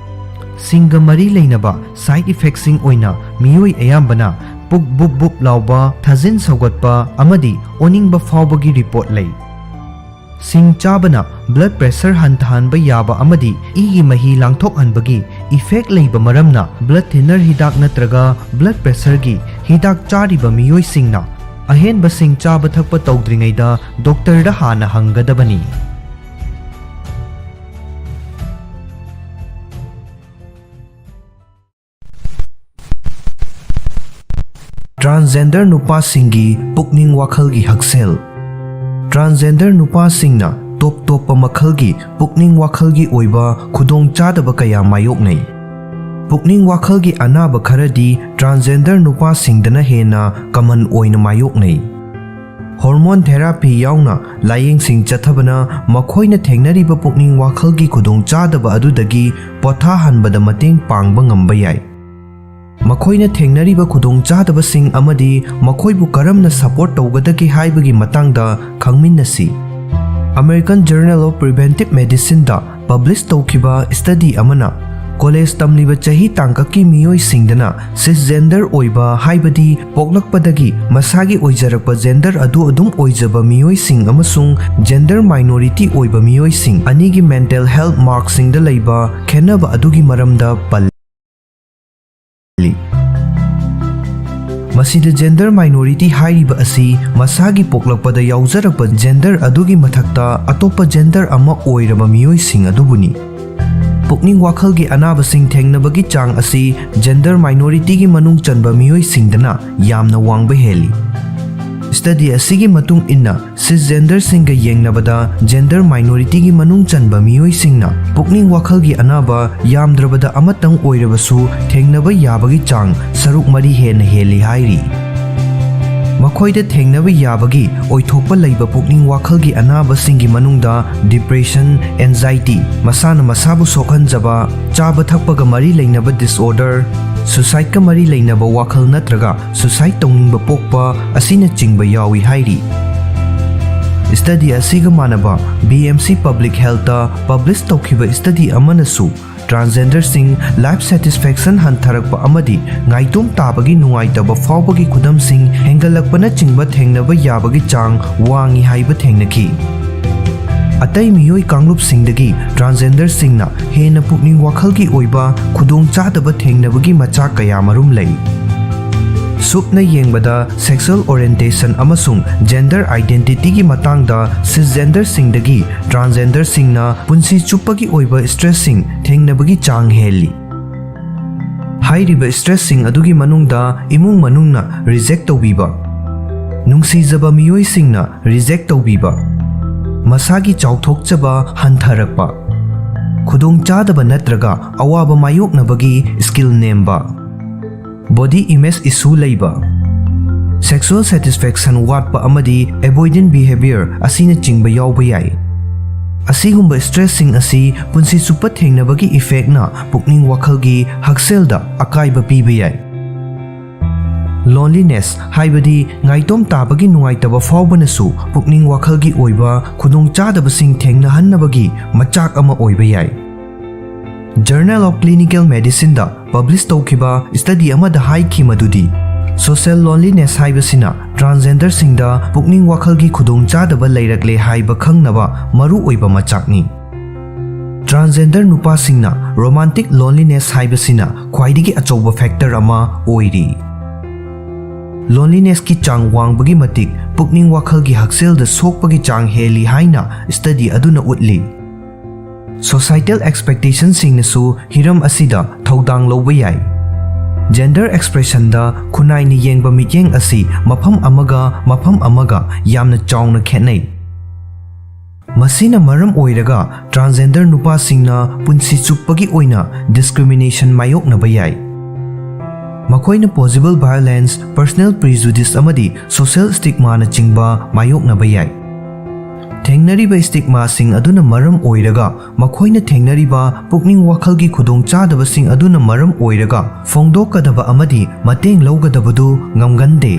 ꯁꯤꯡꯒ ꯃꯔꯤ ꯂꯩꯅꯕ side effectꯁꯤꯡ ꯑꯣꯏꯅ ꯃꯤꯑꯣꯏ ꯑꯌꯥꯝꯕꯅ ꯄꯨꯛ ꯕꯨꯞ ꯕꯨꯞ ꯂꯥꯎꯕ, ꯊꯥꯖꯤꯟ ꯁꯧꯒꯠꯄ ꯑꯃꯗꯤ ꯑꯣꯅꯤꯡꯕ ꯐꯥꯎꯕꯒꯤ report ꯂꯩ꯫ ꯁꯤꯡ ꯆꯥꯕꯅ blood pressure ꯍꯟꯊꯍꯟꯕ ꯌꯥꯕ ꯑꯃꯗꯤ ꯏꯒꯤ ꯃꯍꯤ ꯂꯥꯡꯊꯣꯛꯍꯟꯕꯒꯤ effect ꯂꯩꯕ ꯃꯔꯝꯅ blood thinner ꯍꯤꯗꯥꯛ ꯅꯠꯇ꯭ꯔꯒ blood pressureꯒꯤ ꯍꯤꯗꯥꯛ ꯆꯥꯔꯤꯕ ꯃꯤꯑꯣꯏꯁꯤꯡꯅ ꯑꯍꯦꯟꯕꯁꯤꯡ ꯆꯥꯕ ꯊꯛꯄ ꯇꯧꯗ꯭ꯔꯤꯉꯩꯗ ꯗꯣꯛꯇꯔꯗ ꯍꯥꯟꯅ ꯍꯪꯒꯗꯕꯅꯤ꯫ ꯇ꯭ꯔꯥꯟꯁꯖꯦꯟꯗꯔ ꯅꯨꯄꯥꯁꯤꯡꯒꯤ ꯄꯨꯛꯅꯤꯡ ꯋꯥꯈꯜꯒꯤ ꯍꯛꯁꯦꯜ꯫ ꯇ꯭ꯔꯥꯟꯁꯖꯦꯟꯗꯔ ꯅꯨꯄꯥꯁꯤꯡꯅ ꯇꯣꯞ ꯇꯣꯞꯄ ꯃꯈꯜꯒꯤ ꯄꯨꯛꯅꯤꯡ ꯋꯥꯈꯜꯒꯤ ꯑꯣꯏꯕ ꯈꯨꯗꯣꯡꯆꯥꯗꯕ ꯀꯌꯥ ꯃꯥꯌꯣꯛꯅꯩ꯫ ꯄꯨꯛꯅꯤꯡ ꯋꯥꯈꯜꯒꯤ ꯑꯅꯥꯕ ꯈꯔꯗꯤ ꯇ꯭ꯔꯥꯟꯁꯖꯦꯟꯗꯔ ꯅꯨꯄꯥꯁꯤꯡꯗꯅ ꯍꯦꯟꯅ ꯀꯃꯟ ꯑꯣꯏꯅ ꯃꯥꯌꯣꯛꯅꯩ꯫ ꯍꯣꯔꯃꯣꯟ ꯊꯦꯔꯥꯄꯤ ꯌꯥꯎꯅ ꯂꯥꯌꯦꯡꯁꯤꯡ ꯆꯠꯊꯕꯅ ꯃꯈꯣꯏꯅ ꯊꯦꯡꯅꯔꯤꯕ ꯄꯨꯛꯅꯤꯡ ꯋꯥꯈꯜꯒꯤ ꯈꯨꯗꯣꯡꯆꯥꯗꯕ ꯑꯗꯨꯗꯒꯤ ꯄꯣꯊꯥꯍꯟꯕꯗ ꯃꯇꯦꯡ ꯄꯥꯡꯕ ꯉꯝꯕ ꯌꯥꯏ꯫ ꯃꯈꯣꯏꯅ ꯊꯦꯡꯅꯔꯤꯕ ꯈꯨꯗꯣꯡꯆꯥꯗꯕꯁꯤꯡ ꯑꯃꯗꯤ ꯃꯈꯣꯏꯕꯨ ꯀꯔꯝꯅ ꯁꯄꯣꯔꯠ ꯇꯧꯒꯗꯒꯦ ꯍꯥꯏꯕꯒꯤ ꯃꯇꯥꯡꯗ ꯈꯪꯃꯤꯟꯅꯁꯤ꯫ American Journal of Preventive Medicineꯗ ꯄꯕ꯭ꯂꯤꯁ ꯇꯧꯈꯤꯕ ꯁ꯭ꯇꯗꯤ ꯑꯃꯅ ꯀꯣꯂꯦꯖ ꯇꯝꯂꯤꯕ ꯆꯍꯤ ꯇꯥꯡꯀꯛꯀꯤ ꯃꯤꯑꯣꯏꯁꯤꯡꯗꯅ ꯁꯤꯁꯖꯦꯟꯗꯔ ꯑꯣꯏꯕ, ꯍꯥꯏꯕꯗꯤ ꯄꯣꯛꯂꯛꯄꯗꯒꯤ ꯃꯁꯥꯒꯤ ꯑꯣꯏꯖꯔꯛꯄ ꯖꯦꯟꯗꯔ ꯑꯗꯨ ꯑꯗꯨꯝ ꯑꯣꯏꯖꯕ ꯃꯤꯑꯣꯏꯁꯤꯡ ꯑꯃꯁꯨꯡ ꯖꯦꯟꯗꯔ ꯃꯥꯏꯅꯣꯔꯤꯇꯤ ꯑꯣꯏꯕ ꯃꯤꯑꯣꯏꯁꯤꯡ ꯑꯅꯤꯒꯤ ꯃꯦꯟꯇꯦꯜ ꯍꯦꯜꯊ ꯃꯥꯔꯛꯁꯤꯡꯗ ꯂꯩꯕ ꯈꯦꯠꯅꯕ ꯑꯗꯨꯒꯤ ꯃꯔꯝꯗ ꯄꯜꯂꯤ꯫ ꯃꯁꯤꯗ ꯖꯦꯟꯗꯔ ꯃꯥꯏꯅꯣꯔꯤꯇꯤ ꯍꯥꯏꯔꯤꯕ ꯑꯁꯤ ꯃꯁꯥꯒꯤ ꯄꯣꯛꯂꯛꯄꯗ ꯌꯥꯎꯖꯔꯛꯄ ꯖꯦꯟꯗꯔ ꯑꯗꯨꯒꯤ ꯃꯊꯛꯇ ꯑꯇꯣꯞꯄ ꯖꯦꯟꯗꯔ ꯑꯃ ꯑꯣꯏꯔꯕ ꯃꯤꯑꯣꯏꯁꯤꯡ ꯑꯗꯨꯕꯨꯅꯤ꯫ ꯄꯨꯛꯅꯤꯡ ꯋꯥꯈꯜꯒꯤ ꯑꯅꯥꯕꯁꯤꯡ ꯊꯦꯡꯅꯕꯒꯤ ꯆꯥꯡ ꯑꯁꯤ ꯖꯦꯟꯗꯔ ꯃꯥꯏꯅꯣꯔꯤꯇꯤꯒꯤ ꯃꯅꯨꯡ ꯆꯟꯕ ꯃꯤꯑꯣꯏꯁꯤꯡꯗꯅ ꯌꯥꯝꯅ ꯋꯥꯡꯕ ꯍꯦꯜꯂꯤ꯫ ꯁ꯭ꯇꯗꯤ ꯑꯁꯤꯒꯤ ꯃꯇꯨꯡ ꯏꯟꯅ, ꯁꯤꯁꯖꯦꯟꯗꯔꯁꯤꯡꯒ ꯌꯦꯡꯅꯕꯗ ꯖꯦꯟꯗꯔ ꯃꯥꯏꯅꯣꯔꯤꯇꯤꯒꯤ ꯃꯅꯨꯡ ꯆꯟꯕ ꯃꯤꯑꯣꯏꯁꯤꯡꯅ ꯄꯨꯛꯅꯤꯡ ꯋꯥꯈꯜꯒꯤ ꯑꯅꯥꯕ ꯌꯥꯝꯗ꯭ꯔꯕꯗ ꯑꯃꯇꯪ ꯑꯣꯏꯔꯕꯁꯨ ꯊꯦꯡꯅꯕ ꯌꯥꯕꯒꯤ ꯆꯥꯡ ꯁꯔꯨꯛ ꯃꯔꯤ ꯍꯦꯟꯅ ꯍꯦꯜꯂꯤ ꯍꯥꯏꯔꯤ꯫ ꯃꯈꯣꯏꯗ ꯊꯦꯡꯅꯕ ꯌꯥꯕꯒꯤ ꯑꯣꯏꯊꯣꯛꯄ ꯂꯩꯕ ꯄꯨꯛꯅꯤꯡ ꯋꯥꯈꯜꯒꯤ ꯑꯅꯥꯕꯁꯤꯡꯒꯤ ꯃꯅꯨꯡꯗ ꯗꯤꯄ꯭ꯔꯦꯁꯟ, ꯑꯦꯟꯖꯥꯏꯇꯤ, ꯃꯁꯥꯅ ꯃꯁꯥꯕꯨ ꯁꯣꯛꯍꯟꯖꯕ, ꯆꯥꯕ ꯊꯛꯄꯒ ꯃꯔꯤ ꯂꯩꯅꯕ ꯗꯤꯁꯑꯣꯔꯗꯔ, ꯁꯨꯁꯥꯏꯗꯀ ꯃꯔꯤ ꯂꯩꯅꯕ ꯋꯥꯈꯜ ꯅꯠꯇ꯭ꯔꯒ ꯁꯨꯁꯥꯏꯗ ꯇꯧꯅꯤꯡꯕ ꯄꯣꯛꯄ ꯑꯁꯤꯅꯆꯤꯡꯕ ꯌꯥꯎꯏ ꯍꯥꯏꯔꯤ꯫ ꯁ꯭ꯇꯗꯤ ꯑꯁꯤꯒ ꯃꯥꯟꯅꯕ ꯕꯤ ꯑꯦꯝ ꯁꯤ ꯄꯕ꯭ꯂꯤꯛ ꯍꯦꯜꯊꯇ ꯄꯕ꯭ꯂꯤꯁ ꯇꯧꯈꯤꯕ ꯁ꯭ꯇꯗꯤ ꯑꯃꯅꯁꯨ ꯇ꯭ꯔꯥꯟꯁꯖꯦꯟꯗꯔꯁꯤꯡ ꯂꯥꯏꯐ ꯁꯦꯇꯤꯁꯐꯦꯛꯁꯟ ꯍꯟꯊꯔꯛꯄ ꯑꯃꯗꯤ ꯉꯥꯏꯇꯣꯝ ꯇꯥꯕꯒꯤ ꯅꯨꯡꯉꯥꯏꯇꯕ ꯐꯥꯎꯕꯒꯤ ꯈꯨꯗꯝꯁꯤꯡ ꯍꯦꯟꯒꯠꯂꯛꯄꯅꯆꯤꯡꯕ ꯊꯦꯡꯅꯕ ꯌꯥꯕꯒꯤ ꯆꯥꯡ ꯋꯥꯡꯏ ꯍꯥꯏꯕ ꯊꯦꯡꯅꯈꯤ꯫ ꯑꯇꯩ ꯃꯤꯑꯣꯏ ꯀꯥꯡꯂꯨꯞꯁꯤꯡꯗꯒꯤ ꯇ꯭ꯔꯥꯟꯁꯖꯦꯟꯗꯔꯁꯤꯡꯅ ꯍꯦꯟꯅ ꯄꯨꯛꯅꯤꯡ ꯋꯥꯈꯜꯒꯤ ꯑꯣꯏꯕ ꯈꯨꯗꯣꯡꯆꯥꯗꯕ ꯊꯦꯡꯅꯕꯒꯤ ꯃꯆꯥꯛ ꯀꯌꯥꯃꯔꯨꯝ ꯂꯩ꯫ ꯁꯨꯞꯅ ꯌꯦꯡꯕꯗ, sexual orientation ꯑꯃꯁꯨꯡ gender identityꯒꯤ ꯃꯇꯥꯡꯗ cisgenderꯁꯤꯡꯗꯒꯤ transgenderꯁꯤꯡꯅ ꯄꯨꯟꯁꯤ ꯆꯨꯞꯄꯒꯤ ꯑꯣꯏꯕ stressꯁꯤꯡ ꯊꯦꯡꯅꯕꯒꯤ ꯆꯥꯡ ꯍꯦꯜꯂꯤ꯫ ꯍꯥꯏꯔꯤꯕ stressꯁꯤꯡ ꯑꯗꯨꯒꯤ ꯃꯅꯨꯡꯗ ꯏꯃꯨꯡ ꯃꯅꯨꯡꯅ reject ꯇꯧꯕꯤꯕ, ꯅꯨꯡꯁꯤꯖꯕ ꯃꯤꯑꯣꯏꯁꯤꯡꯅ reject ꯇꯧꯕꯤꯕ, ꯃꯁꯥꯒꯤ ꯆꯥꯎꯊꯣꯛꯆꯕ ꯍꯟꯊꯔꯛꯄ, ꯈꯨꯗꯣꯡꯆꯥꯗꯕ ꯅꯠꯇ꯭ꯔꯒ ꯑꯋꯥꯕ ꯃꯥꯌꯣꯛꯅꯕꯒꯤ skill ꯅꯦꯝꯕ, body image issue ꯂꯩꯕ, sexual satisfaction ꯋꯥꯠꯄ ꯑꯃꯗꯤ avoidant behavior ꯑꯁꯤꯅꯆꯤꯡꯕ ꯌꯥꯎꯕ ꯌꯥꯏ꯫ ꯑꯁꯤꯒꯨꯝꯕ stressꯁꯤꯡ ꯑꯁꯤ ꯄꯨꯟꯁꯤ ꯆꯨꯞꯄ ꯊꯦꯡꯅꯕꯒꯤ effectꯅ ꯄꯨꯛꯅꯤꯡ ꯋꯥꯈꯜꯒꯤ ꯍꯛꯁꯦꯜꯗ ꯑꯀꯥꯏꯕ ꯄꯤꯕ ꯌꯥꯏ꯫ Loneliness ꯍꯥꯏꯕꯗꯤ ꯉꯥꯏꯇꯣꯝ ꯇꯥꯕꯒꯤ ꯅꯨꯡꯉꯥꯏꯇꯕ ꯐꯥꯎꯕꯅꯁꯨ ꯄꯨꯛꯅꯤꯡ ꯋꯥꯈꯜꯒꯤ ꯑꯣꯏꯕ ꯈꯨꯗꯣꯡꯆꯥꯗꯕꯁꯤꯡ ꯊꯦꯡꯅꯍꯟꯅꯕꯒꯤ ꯃꯆꯥꯛ ꯑꯃ ꯑꯣꯏꯕ ꯌꯥꯏ꯫ Journal of Clinical Medicineꯗ publish ꯇꯧꯈꯤꯕ study ꯑꯃꯗ ꯍꯥꯏꯈꯤ ꯃꯗꯨꯗꯤ, social loneliness ꯍꯥꯏꯕꯁꯤꯅ transgenderꯁꯤꯡꯗ ꯄꯨꯛꯅꯤꯡ ꯋꯥꯈꯜꯒꯤ ꯈꯨꯗꯣꯡꯆꯥꯗꯕ ꯂꯩꯔꯛꯂꯦ ꯍꯥꯏꯕ ꯈꯪꯅꯕ ꯃꯔꯨꯑꯣꯏꯕ ꯃꯆꯥꯛꯅꯤ꯫ Transgender ꯅꯨꯄꯥꯁꯤꯡꯅ romantic loneliness ꯍꯥꯏꯕꯁꯤꯅ ꯈ꯭ꯋꯥꯏꯗꯒꯤ ꯑꯆꯧꯕ factor ꯑꯃ ꯑꯣꯏꯔꯤ꯫ Lonelinessꯀꯤ ꯆꯥꯡ ꯋꯥꯡꯕꯒꯤ ꯃꯇꯤꯛ ꯄꯨꯛꯅꯤꯡ ꯋꯥꯈꯜꯒꯤ ꯍꯛꯁꯦꯜꯗ ꯁꯣꯛꯄꯒꯤ ꯆꯥꯡ ꯍꯦꯜꯂꯤ ꯍꯥꯏꯅ study ꯑꯗꯨꯅ ꯎꯠꯂꯤ꯫ Societal expectationꯁꯤꯡꯅꯁꯨ ꯍꯤꯔꯝ ꯑꯁꯤꯗ ꯊꯧꯗꯥꯡ ꯂꯧꯕ ꯌꯥꯏ꯫ Gender expressionꯗ ꯈꯨꯟꯅꯥꯏꯅ ꯌꯦꯡꯕ ꯃꯤꯠꯌꯦꯡ ꯑꯁꯤ ꯃꯐꯝ ꯑꯃꯒ ꯃꯐꯝ ꯑꯃꯒ ꯌꯥꯝꯅ ꯆꯥꯎꯅ ꯈꯦꯠꯅꯩ꯫ ꯃꯁꯤꯅ ꯃꯔꯝ ꯑꯣꯏꯔꯒ transgender ꯅꯨꯄꯥꯁꯤꯡꯅ ꯄꯨꯟꯁꯤ ꯆꯨꯞꯄꯒꯤ ꯑꯣꯏꯅ discrimination ꯃꯥꯌꯣꯛꯅꯕ ꯌꯥꯏ꯫ ꯃꯈꯣꯏꯅ possible violence, personal prejudice ꯑꯃꯗꯤ social stigmaꯅꯆꯤꯡꯕ ꯃꯥꯌꯣꯛꯅꯕ ꯌꯥꯏ꯫ ꯊꯦꯡꯅꯔꯤꯕ stigmaꯁꯤꯡ ꯑꯗꯨꯅ ꯃꯔꯝ ꯑꯣꯏꯔꯒ ꯃꯈꯣꯏꯅ ꯊꯦꯡꯅꯔꯤꯕ ꯄꯨꯛꯅꯤꯡ ꯋꯥꯈꯜꯒꯤ ꯈꯨꯗꯣꯡꯆꯥꯗꯕꯁꯤꯡ ꯑꯗꯨꯅ ꯃꯔꯝ ꯑꯣꯏꯔꯒ ꯐꯣꯡꯗꯣꯛꯀꯗꯕ ꯑꯃꯗꯤ ꯃꯇꯦꯡ ꯂꯧꯒꯗꯕꯗꯨ ꯉꯝꯒꯟꯗꯦ꯫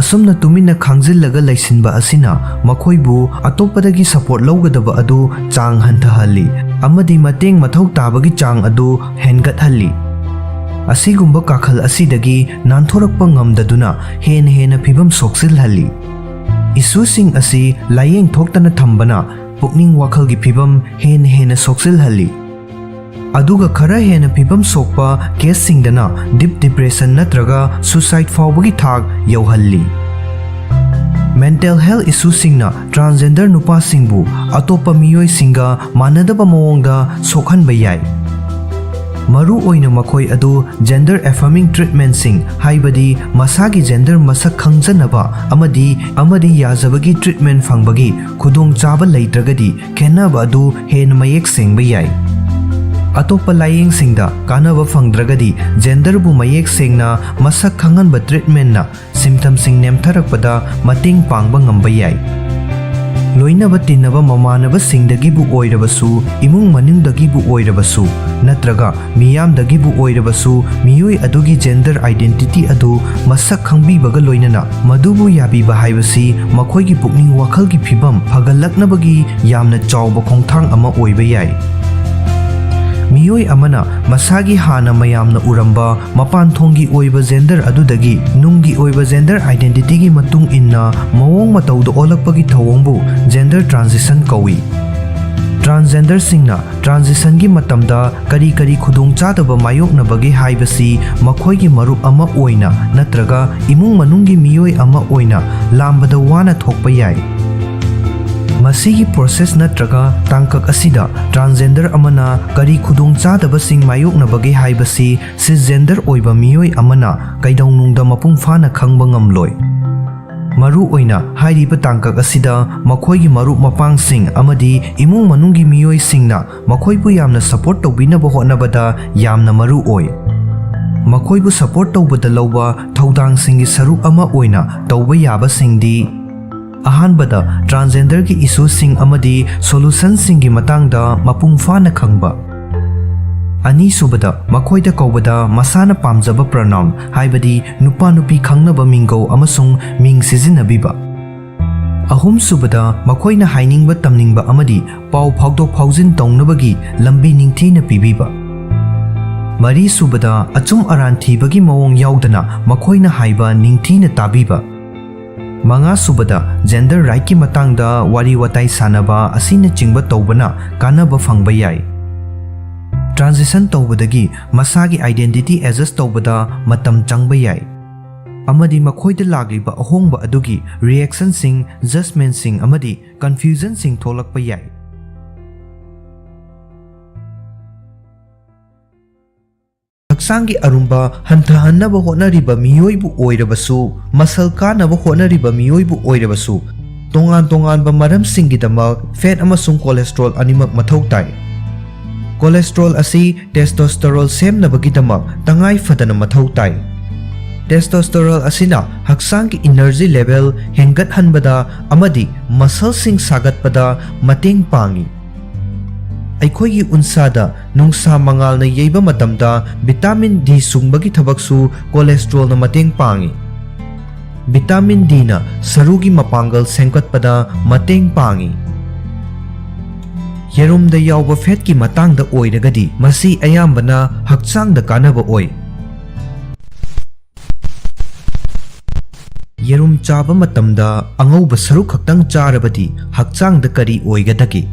ꯑꯁꯨꯝꯅ ꯇꯨꯃꯤꯟꯅ ꯈꯥꯡꯖꯤꯜꯂꯒ ꯂꯩꯁꯤꯟꯕ ꯑꯁꯤꯅ ꯃꯈꯣꯏꯕꯨ ꯑꯇꯣꯞꯄꯗꯒꯤ support ꯂꯧꯒꯗꯕ ꯑꯗꯨ ꯆꯥꯡ ꯍꯟꯊꯍꯜꯂꯤ ꯑꯃꯗꯤ ꯃꯇꯦꯡ ꯃꯊꯧ ꯇꯥꯕꯒꯤ ꯆꯥꯡ ꯑꯗꯨ ꯍꯦꯟꯒꯠꯍꯜꯂꯤ꯫ ꯑꯁꯤꯒꯨꯝꯕ ꯀꯥꯈꯜ ꯑꯁꯤꯗꯒꯤ ꯅꯥꯟꯊꯣꯔꯛꯄ ꯉꯝꯗꯗꯨꯅ ꯍꯦꯟꯅ ꯍꯦꯟꯅ ꯐꯤꯕꯝ ꯁꯣꯛꯆꯤꯜꯍꯜꯂꯤ꯫ Issueꯁꯤꯡ ꯑꯁꯤ ꯂꯥꯏꯌꯦꯡ ꯊꯣꯛꯇꯅ ꯊꯝꯕꯅ ꯄꯨꯛꯅꯤꯡ ꯋꯥꯈꯜꯒꯤ ꯐꯤꯕꯝ ꯍꯦꯟꯅ ꯍꯦꯟꯅ ꯁꯣꯛꯆꯤꯜꯍꯜꯂꯤ꯫ ꯑꯗꯨꯒ ꯈꯔ ꯍꯦꯟꯅ ꯐꯤꯕꯝ ꯁꯣꯛꯄ ꯀꯦꯁꯁꯤꯡꯗꯅ ꯗꯤꯞ ꯗꯤꯄ꯭ꯔꯦꯁꯟ ꯅꯠꯇ꯭ꯔꯒ ꯁꯨꯁꯥꯏꯗ ꯐꯥꯎꯕꯒꯤ ꯊꯥꯛ ꯌꯧꯍꯜꯂꯤ꯫ ꯃꯦꯟꯇꯦꯜ ꯍꯦꯜꯊ ꯏꯁꯨꯁꯤꯡꯅ ꯇ꯭ꯔꯥꯟꯁꯖꯦꯟꯗꯔ ꯅꯨꯄꯥꯁꯤꯡꯕꯨ ꯑꯇꯣꯞꯄ ꯃꯤꯑꯣꯏꯁꯤꯡꯒ ꯃꯥꯟꯅꯗꯕ ꯃꯑꯣꯡꯗ ꯁꯣꯛꯍꯟꯕ ꯌꯥꯏ꯫ ꯃꯔꯨ ꯑꯣꯏꯅ ꯃꯈꯣꯏ ꯑꯗꯨ ꯖꯦꯟꯗꯔ ꯑꯦꯐꯔꯃꯤꯡ ꯇ꯭ꯔꯤꯠꯃꯦꯟꯠꯁꯤꯡ, ꯍꯥꯏꯕꯗꯤ ꯃꯁꯥꯒꯤ ꯖꯦꯟꯗꯔ ꯃꯁꯛ ꯈꯪꯖꯅꯕ ꯑꯃꯗꯤ ꯑꯃꯗꯤ ꯌꯥꯖꯕꯒꯤ ꯇ꯭ꯔꯤꯠꯃꯦꯟꯠ ꯐꯪꯕꯒꯤ ꯈꯨꯗꯣꯡꯆꯥꯕ ꯂꯩꯇ꯭ꯔꯒꯗꯤ, ꯈꯦꯠꯅꯕ ꯑꯗꯨ ꯍꯦꯟꯅ ꯃꯌꯦꯛ ꯁꯦꯡꯕ ꯌꯥꯏ꯫ ꯑꯇꯣꯞꯄ ꯂꯥꯌꯦꯡꯁꯤꯡꯗ ꯀꯥꯟꯅꯕ ꯐꯪꯗ꯭ꯔꯒꯗꯤ, ꯖꯦꯟꯗꯔꯕꯨ ꯃꯌꯦꯛ ꯁꯦꯡꯅ ꯃꯁꯛ ꯈꯪꯍꯟꯕ ꯇ꯭ꯔꯤꯠꯃꯦꯟꯠꯅ ꯁꯤꯝꯇꯝꯁꯤꯡ ꯅꯦꯝꯊꯔꯛꯄꯗ ꯃꯇꯦꯡ ꯄꯥꯡꯕ ꯉꯝꯕ ꯌꯥꯏ꯫ ꯂꯣꯏꯅꯕ ꯇꯤꯟꯅꯕ ꯃꯃꯥꯟꯅꯕꯁꯤꯡꯗꯒꯤꯕꯨ ꯑꯣꯏꯔꯕꯁꯨ, ꯏꯃꯨꯡ ꯃꯅꯨꯡꯗꯒꯤꯕꯨ ꯑꯣꯏꯔꯕꯁꯨ, ꯅꯠꯇ꯭ꯔꯒ ꯃꯤꯌꯥꯝꯗꯒꯤꯕꯨ ꯑꯣꯏꯔꯕꯁꯨ, ꯃꯤꯑꯣꯏ ꯑꯗꯨꯒꯤ ꯖꯦꯟꯗꯔ ꯑꯥꯏꯗꯦꯟꯇꯤꯇꯤ ꯑꯗꯨ ꯃꯁꯛ ꯈꯪꯕꯤꯕꯒ ꯂꯣꯏꯅꯅ ꯃꯗꯨꯕꯨ ꯌꯥꯕꯤꯕ ꯍꯥꯏꯕꯁꯤ ꯃꯈꯣꯏꯒꯤ ꯄꯨꯛꯅꯤꯡ ꯋꯥꯈꯜꯒꯤ ꯐꯤꯕꯝ ꯐꯒꯠꯂꯛꯅꯕꯒꯤ ꯌꯥꯝꯅ ꯆꯥꯎꯕ ꯈꯣꯡꯊꯥꯡ ꯑꯃ ꯑꯣꯏꯕ ꯌꯥꯏ꯫ ꯃꯤꯑꯣꯏ ꯑꯃꯅ ꯃꯁꯥꯒꯤ ꯍꯥꯟꯅ ꯃꯌꯥꯝꯅ ꯎꯔꯝꯕ ꯃꯄꯥꯟ ꯊꯣꯡꯒꯤ ꯑꯣꯏꯕ ꯖꯦꯟꯗꯔ ꯑꯗꯨꯗꯒꯤ ꯅꯨꯡꯒꯤ ꯑꯣꯏꯕ ꯖꯦꯟꯗꯔ ꯑꯥꯏꯗꯦꯟꯇꯤꯇꯤꯒꯤ ꯃꯇꯨꯡ ꯏꯟꯅ ꯃꯑꯣꯡ ꯃꯇꯧꯗ ꯑꯣꯜꯂꯛꯄꯒꯤ ꯊꯧꯑꯣꯡꯕꯨ ꯖꯦꯟꯗꯔ ꯇ꯭ꯔꯥꯟꯖꯤꯁꯟ ꯀꯧꯏ꯫ ꯇ꯭ꯔꯥꯟꯁꯖꯦꯟꯗꯔꯁꯤꯡꯅ ꯇ꯭ꯔꯥꯟꯖꯤꯁꯟꯒꯤ ꯃꯇꯝꯗ ꯀꯔꯤ ꯀꯔꯤ ꯈꯨꯗꯣꯡꯆꯥꯗꯕ ꯃꯥꯌꯣꯛꯅꯕꯒꯦ ꯍꯥꯏꯕꯁꯤ ꯃꯈꯣꯏꯒꯤ ꯃꯔꯨꯞ ꯑꯃ ꯑꯣꯏꯅ ꯅꯠꯇ꯭ꯔꯒ ꯏꯃꯨꯡ ꯃꯅꯨꯡꯒꯤ ꯃꯤꯑꯣꯏ ꯑꯃ ꯑꯣꯏꯅ ꯂꯥꯝꯕꯗ ꯋꯥꯅ ꯊꯣꯛꯄ ꯌꯥꯏ꯫ ꯃꯁꯤꯒꯤ ꯄ꯭ꯔꯣꯁꯦꯁ ꯅꯠꯇ꯭ꯔꯒ ꯇꯥꯡꯀꯛ ꯑꯁꯤꯗ ꯇ꯭ꯔꯥꯟꯁꯖꯦꯟꯗꯔ ꯑꯃꯅ ꯀꯔꯤ ꯈꯨꯗꯣꯡꯆꯥꯗꯕꯁꯤꯡ ꯃꯥꯌꯣꯛꯅꯕꯒꯦ ꯍꯥꯏꯕꯁꯤ ꯁꯤꯁꯖꯦꯟꯗꯔ ꯑꯣꯏꯕ ꯃꯤꯑꯣꯏ ꯑꯃꯅ ꯀꯩꯗꯧꯅꯨꯡꯗ ꯃꯄꯨꯡ ꯐꯥꯅ ꯈꯪꯕ ꯉꯝꯂꯣꯏ꯫ ꯃꯔꯨ ꯑꯣꯏꯅ ꯍꯥꯏꯔꯤꯕ ꯇꯥꯡꯀꯛ ꯑꯁꯤꯗ ꯃꯈꯣꯏꯒꯤ ꯃꯔꯨꯞ ꯃꯄꯥꯡꯁꯤꯡ ꯑꯃꯗꯤ ꯏꯃꯨꯡ ꯃꯅꯨꯡꯒꯤ ꯃꯤꯑꯣꯏꯁꯤꯡꯅ ꯃꯈꯣꯏꯕꯨ ꯌꯥꯝꯅ ꯁꯄꯣꯔꯠ ꯇꯧꯕꯤꯅꯕ ꯍꯣꯠꯅꯕꯗ ꯌꯥꯝꯅ ꯃꯔꯨ ꯑꯣꯏ꯫ ꯃꯈꯣꯏꯕꯨ ꯁꯄꯣꯔꯠ ꯇꯧꯕꯗ ꯂꯧꯕ ꯊꯧꯗꯥꯡꯁꯤꯡꯒꯤ ꯁꯔꯨꯛ ꯑꯃ ꯑꯣꯏꯅ ꯇꯧꯕ ꯌꯥꯕꯁꯤꯡꯗꯤ: ꯑꯍꯥꯟꯕꯗ, ꯇ꯭ꯔꯥꯟꯁꯖꯦꯟꯗꯔꯒꯤ ꯏꯁꯨꯁꯤꯡ ꯑꯃꯗꯤ ꯁꯣꯂꯨꯁꯟꯁꯤꯡꯒꯤ ꯃꯇꯥꯡꯗ ꯃꯄꯨꯡ ꯐꯥꯅ ꯈꯪꯕ꯫ ꯑꯅꯤꯁꯨꯕꯗ, ꯃꯈꯣꯏꯗ ꯀꯧꯕꯗ ꯃꯁꯥꯅ ꯄꯥꯝꯖꯕ ꯄ꯭ꯔꯣꯅꯥꯎꯟ, ꯍꯥꯏꯕꯗꯤ ꯅꯨꯄꯥ ꯅꯨꯄꯤ ꯈꯪꯅꯕ ꯃꯤꯡꯒꯧ ꯑꯃꯁꯨꯡ ꯃꯤꯡ ꯁꯤꯖꯤꯟꯅꯕꯤꯕ꯫ ꯑꯍꯨꯝꯁꯨꯕꯗ, ꯃꯈꯣꯏꯅ ꯍꯥꯏꯅꯤꯡꯕ ꯇꯝꯅꯤꯡꯕ ꯑꯃꯗꯤ ꯄꯥꯎ ꯐꯥꯎꯗꯣꯛ ꯐꯥꯎꯖꯤꯟ ꯇꯧꯅꯕꯒꯤ ꯂꯝꯕꯤ ꯅꯤꯡꯊꯤꯅ ꯄꯤꯕꯤꯕ꯫ ꯃꯔꯤꯁꯨꯕꯗ, ꯑꯆꯨꯝ ꯑꯔꯥꯟ ꯊꯤꯕꯒꯤ ꯃꯑꯣꯡ ꯌꯥꯎꯗꯅ ꯃꯈꯣꯏꯅ ꯍꯥꯏꯕ ꯅꯤꯡꯊꯤꯅ ꯇꯥꯕꯤꯕ꯫ ꯃꯉꯥꯁꯨꯕꯗ, ꯖꯦꯟꯗꯔ ꯔꯥꯏꯠꯀꯤ ꯃꯇꯥꯡꯗ ꯋꯥꯔꯤ ꯋꯥꯇꯥꯏ ꯁꯥꯟꯅꯕ ꯑꯁꯤꯅꯆꯤꯡꯕ ꯇꯧꯕꯅ ꯀꯥꯟꯅꯕ ꯐꯪꯕ ꯌꯥꯏ꯫ ꯇ꯭ꯔꯥꯟꯖꯤꯁꯟ ꯇꯧꯕꯗꯒꯤ ꯃꯁꯥꯒꯤ identity adjust ꯇꯧꯕꯗ ꯃꯇꯝ ꯆꯪꯕ ꯌꯥꯏ, ꯑꯃꯗꯤ ꯃꯈꯣꯏꯗ ꯂꯥꯛꯂꯤꯕ ꯑꯍꯣꯡꯕ ꯑꯗꯨꯒꯤ reactionꯁꯤꯡ, judgementꯁꯤꯡ ꯑꯃꯗꯤ confusionꯁꯤꯡ ꯊꯣꯛꯂꯛꯄ ꯌꯥꯏ꯫ ꯍꯛꯆꯥꯡꯒꯤ ꯑꯔꯨꯝꯕ ꯍꯟꯊꯍꯟꯅꯕ ꯍꯣꯠꯅꯔꯤꯕ ꯃꯤꯑꯣꯏꯕꯨ ꯑꯣꯏꯔꯕꯁꯨ, ꯃꯁꯜ ꯀꯥꯅꯕ ꯍꯣꯠꯅꯔꯤꯕ ꯃꯤꯑꯣꯏꯕꯨ ꯑꯣꯏꯔꯕꯁꯨ, ꯇꯣꯉꯥꯟ ꯇꯣꯉꯥꯟꯕ ꯃꯔꯝꯁꯤꯡꯒꯤꯗꯃꯛ fat ꯑꯃꯁꯨꯡ cholesterol ꯑꯅꯤꯃꯛ ꯃꯊꯧ ꯇꯥꯏ꯫ Cholesterol ꯑꯁꯤ testosterone ꯁꯦꯝꯅꯕꯒꯤꯗꯃꯛ ꯇꯉꯥꯏ ꯐꯗꯅ ꯃꯊꯧ ꯇꯥꯏ꯫ Testosterone ꯑꯁꯤꯅ ꯍꯛꯆꯥꯡꯒꯤ energy level ꯍꯦꯟꯒꯠꯍꯟꯕꯗ ꯑꯃꯗꯤ muscleꯁꯤꯡ ꯁꯥꯒꯠꯄꯗ ꯃꯇꯦꯡ ꯄꯥꯡꯏ꯫ ꯑꯩꯈꯣꯏꯒꯤ ꯎꯟꯁꯥꯗ ꯅꯨꯡꯁꯥ ꯃꯉꯥꯜꯅ ꯌꯩꯕ ꯃꯇꯝꯗ vitamin D ꯁꯨꯡꯕꯒꯤ ꯊꯕꯛꯁꯨ cholesterolꯅ ꯃꯇꯦꯡ ꯄꯥꯡꯏ꯫ Vitamin Dꯅ ꯁꯔꯨꯒꯤ ꯃꯄꯥꯡꯒꯜ ꯁꯦꯝꯒꯠꯄꯗ ꯃꯇꯦꯡ ꯄꯥꯡꯏ꯫ ꯌꯦꯔꯨꯝꯗ ꯌꯥꯎꯕ fatꯀꯤ ꯃꯇꯥꯡꯗ ꯑꯣꯏꯔꯒꯗꯤ, ꯃꯁꯤ ꯑꯌꯥꯝꯕꯅ ꯍꯛꯆꯥꯡꯗ ꯀꯥꯟꯅꯕ ꯑꯣꯏ꯫ ꯌꯦꯔꯨꯝ ꯆꯥꯕ ꯃꯇꯝꯗ ꯑꯉꯧꯕ ꯁꯔꯨꯛ ꯈꯛꯇꯪ ꯆꯥꯔꯕꯗꯤ ꯍꯛꯆꯥꯡꯗ ꯀꯔꯤ ꯑꯣꯏꯒꯗꯒꯦ?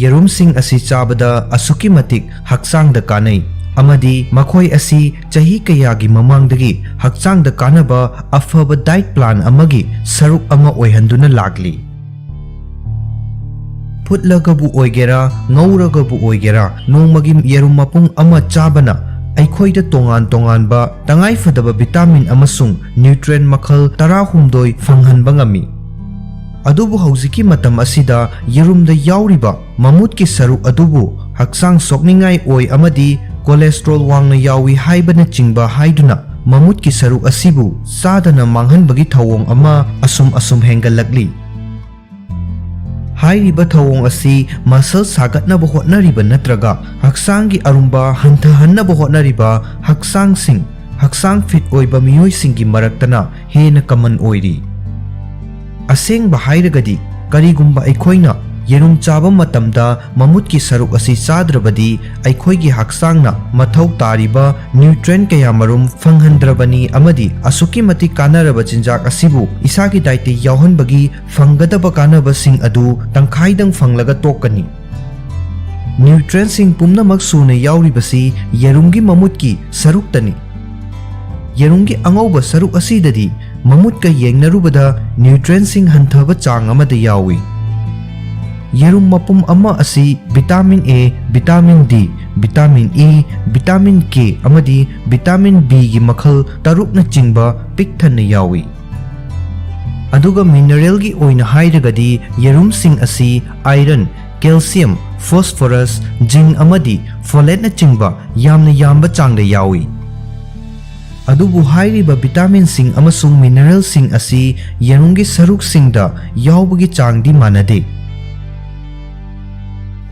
ꯌꯦꯔꯨꯝꯁꯤꯡ ꯑꯁꯤ ꯆꯥꯕꯗ ꯑꯁꯨꯛꯀꯤ ꯃꯇꯤꯛ ꯍꯛꯆꯥꯡꯗ ꯀꯥꯟꯅꯩ, ꯑꯃꯗꯤ ꯃꯈꯣꯏ ꯑꯁꯤ ꯆꯍꯤ ꯀꯌꯥꯒꯤ ꯃꯃꯥꯡꯗꯒꯤ ꯍꯛꯆꯥꯡꯗ ꯀꯥꯟꯅꯕ ꯑꯐꯕ diet plan ꯑꯃꯒꯤ ꯁꯔꯨꯛ ꯑꯃ ꯑꯣꯏꯍꯟꯗꯨꯅ ꯂꯥꯛꯂꯤ꯫ ꯐꯨꯠꯂꯒꯕꯨ ꯑꯣꯏꯒꯦꯔꯥ, ꯉꯧꯔꯒꯕꯨ ꯑꯣꯏꯒꯦꯔꯥ, ꯅꯣꯡꯃꯒꯤ ꯌꯦꯔꯨꯝ ꯃꯄꯨꯡ ꯑꯃ ꯆꯥꯕꯅ ꯑꯩꯈꯣꯏꯗ ꯇꯣꯉꯥꯟ ꯇꯣꯉꯥꯟꯕ ꯇꯉꯥꯏꯐꯗꯕ vitamin ꯑꯃꯁꯨꯡ nutrient ꯃꯈꯜ ꯇꯔꯥꯍꯨꯝꯗꯣꯏ ꯐꯪꯍꯟꯕ ꯉꯝꯃꯤ꯫ ꯑꯗꯨꯕꯨ ꯍꯧꯖꯤꯛꯀꯤ ꯃꯇꯝ ꯑꯁꯤꯗ ꯌꯦꯔꯨꯝꯗ ꯌꯥꯎꯔꯤꯕ ꯃꯃꯨꯠꯀꯤ ꯁꯔꯨꯛ ꯑꯗꯨꯕꯨ ꯍꯛꯆꯥꯡ ꯁꯣꯛꯅꯤꯡꯉꯥꯏ ꯑꯣꯏ ꯑꯃꯗꯤ cholesterol ꯋꯥꯡꯅ ꯌꯥꯎꯏ ꯍꯥꯏꯕꯅꯆꯤꯡꯕ ꯍꯥꯏꯗꯨꯅ ꯃꯃꯨꯠꯀꯤ ꯁꯔꯨꯛ ꯑꯁꯤꯕꯨ ꯆꯥꯗꯅ ꯃꯥꯡꯍꯟꯕꯒꯤ ꯊꯧꯑꯣꯡ ꯑꯃ ꯑꯁꯨꯝ ꯑꯁꯨꯝ ꯍꯦꯟꯒꯠꯂꯛꯂꯤ꯫ ꯍꯥꯏꯔꯤꯕ ꯊꯧꯑꯣꯡ ꯑꯁꯤ muscle ꯁꯥꯒꯠꯅꯕ ꯍꯣꯠꯅꯔꯤꯕ ꯅꯠꯇ꯭ꯔꯒ ꯍꯛꯆꯥꯡꯒꯤ ꯑꯔꯨꯝꯕ ꯍꯟꯊꯍꯟꯅꯕ ꯍꯣꯠꯅꯔꯤꯕ ꯍꯛꯆꯥꯡꯁꯤꯡ, ꯍꯛꯆꯥꯡ fit ꯑꯣꯏꯕ ꯃꯤꯑꯣꯏꯁꯤꯡꯒꯤ ꯃꯔꯛꯇꯅ ꯍꯦꯟꯅ common ꯑꯣꯏꯔꯤ꯫ ꯑꯁꯦꯡꯕ ꯍꯥꯏꯔꯒꯗꯤ, ꯀꯔꯤꯒꯨꯝꯕ ꯑꯩꯈꯣꯏꯅ ꯌꯦꯔꯨꯝ ꯆꯥꯕ ꯃꯇꯝꯗ ꯃꯃꯨꯠꯀꯤ ꯁꯔꯨꯛ ꯑꯁꯤ ꯆꯥꯗ꯭ꯔꯕꯗꯤ, ꯑꯩꯈꯣꯏꯒꯤ ꯍꯛꯆꯥꯡꯅ ꯃꯊꯧ ꯇꯥꯔꯤꯕ nutrient ꯀꯌꯥꯃꯔꯨꯝ ꯐꯪꯍꯟꯗ꯭ꯔꯕꯅꯤ ꯑꯃꯗꯤ ꯑꯁꯨꯛꯀꯤ ꯃꯇꯤꯛ ꯀꯥꯟꯅꯔꯕ ꯆꯤꯟꯖꯥꯛ ꯑꯁꯤꯕꯨ ꯏꯁꯥꯒꯤ dietꯇ ꯌꯥꯎꯍꯟꯕꯒꯤ ꯐꯪꯒꯗꯕ ꯀꯥꯟꯅꯕꯁꯤꯡ ꯑꯗꯨ ꯇꯪꯈꯥꯏꯗꯪ ꯐꯪꯂꯒ ꯇꯣꯛꯀꯅꯤ꯫ Nutrientꯁꯤꯡ ꯄꯨꯝꯅꯃꯛ ꯁꯨꯅ ꯌꯥꯎꯔꯤꯕꯁꯤ ꯌꯦꯔꯨꯝꯒꯤ ꯃꯃꯨꯠꯀꯤ ꯁꯔꯨꯛꯇꯅꯤ꯫ ꯌꯦꯔꯨꯝꯒꯤ ꯑꯉꯧꯕ ꯁꯔꯨꯛ ꯑꯁꯤꯗꯗꯤ ꯃꯃꯨꯠꯀ ꯌꯦꯡꯅꯔꯨꯕꯗ nutrientꯁꯤꯡ ꯍꯟꯊꯕ ꯆꯥꯡ ꯑꯃꯗ ꯌꯥꯎꯏ꯫ ꯌꯦꯔꯨꯝ ꯃꯄꯨꯝ ꯑꯃ ꯑꯁꯤ vitamin A, vitamin D, vitamin E, vitamin K ꯑꯃꯗꯤ vitamin Bꯒꯤ ꯃꯈꯜ ꯇꯔꯨꯛꯅꯆꯤꯡꯕ ꯄꯤꯛ ꯊꯟꯅ ꯌꯥꯎꯏ꯫ ꯑꯗꯨꯒ mineralꯒꯤ ꯑꯣꯏꯅ ꯍꯥꯏꯔꯒꯗꯤ ꯌꯦꯔꯨꯝꯁꯤꯡ ꯑꯁꯤ iron, calcium, phosphorus, zinc ꯑꯃꯗꯤ folateꯅꯆꯤꯡꯕ ꯌꯥꯝꯅ ꯌꯥꯝꯕ ꯆꯥꯡꯗ ꯌꯥꯎꯏ꯫ ꯑꯗꯨꯕꯨ ꯍꯥꯏꯔꯤꯕ vitaminꯁꯤꯡ ꯑꯃꯁꯨꯡ mineralꯁꯤꯡ ꯑꯁꯤ ꯌꯦꯔꯨꯝꯒꯤ ꯁꯔꯨꯛꯁꯤꯡꯗ ꯌꯥꯎꯕꯒꯤ ꯆꯥꯡꯗꯤ ꯃꯥꯟꯅꯗꯦ꯫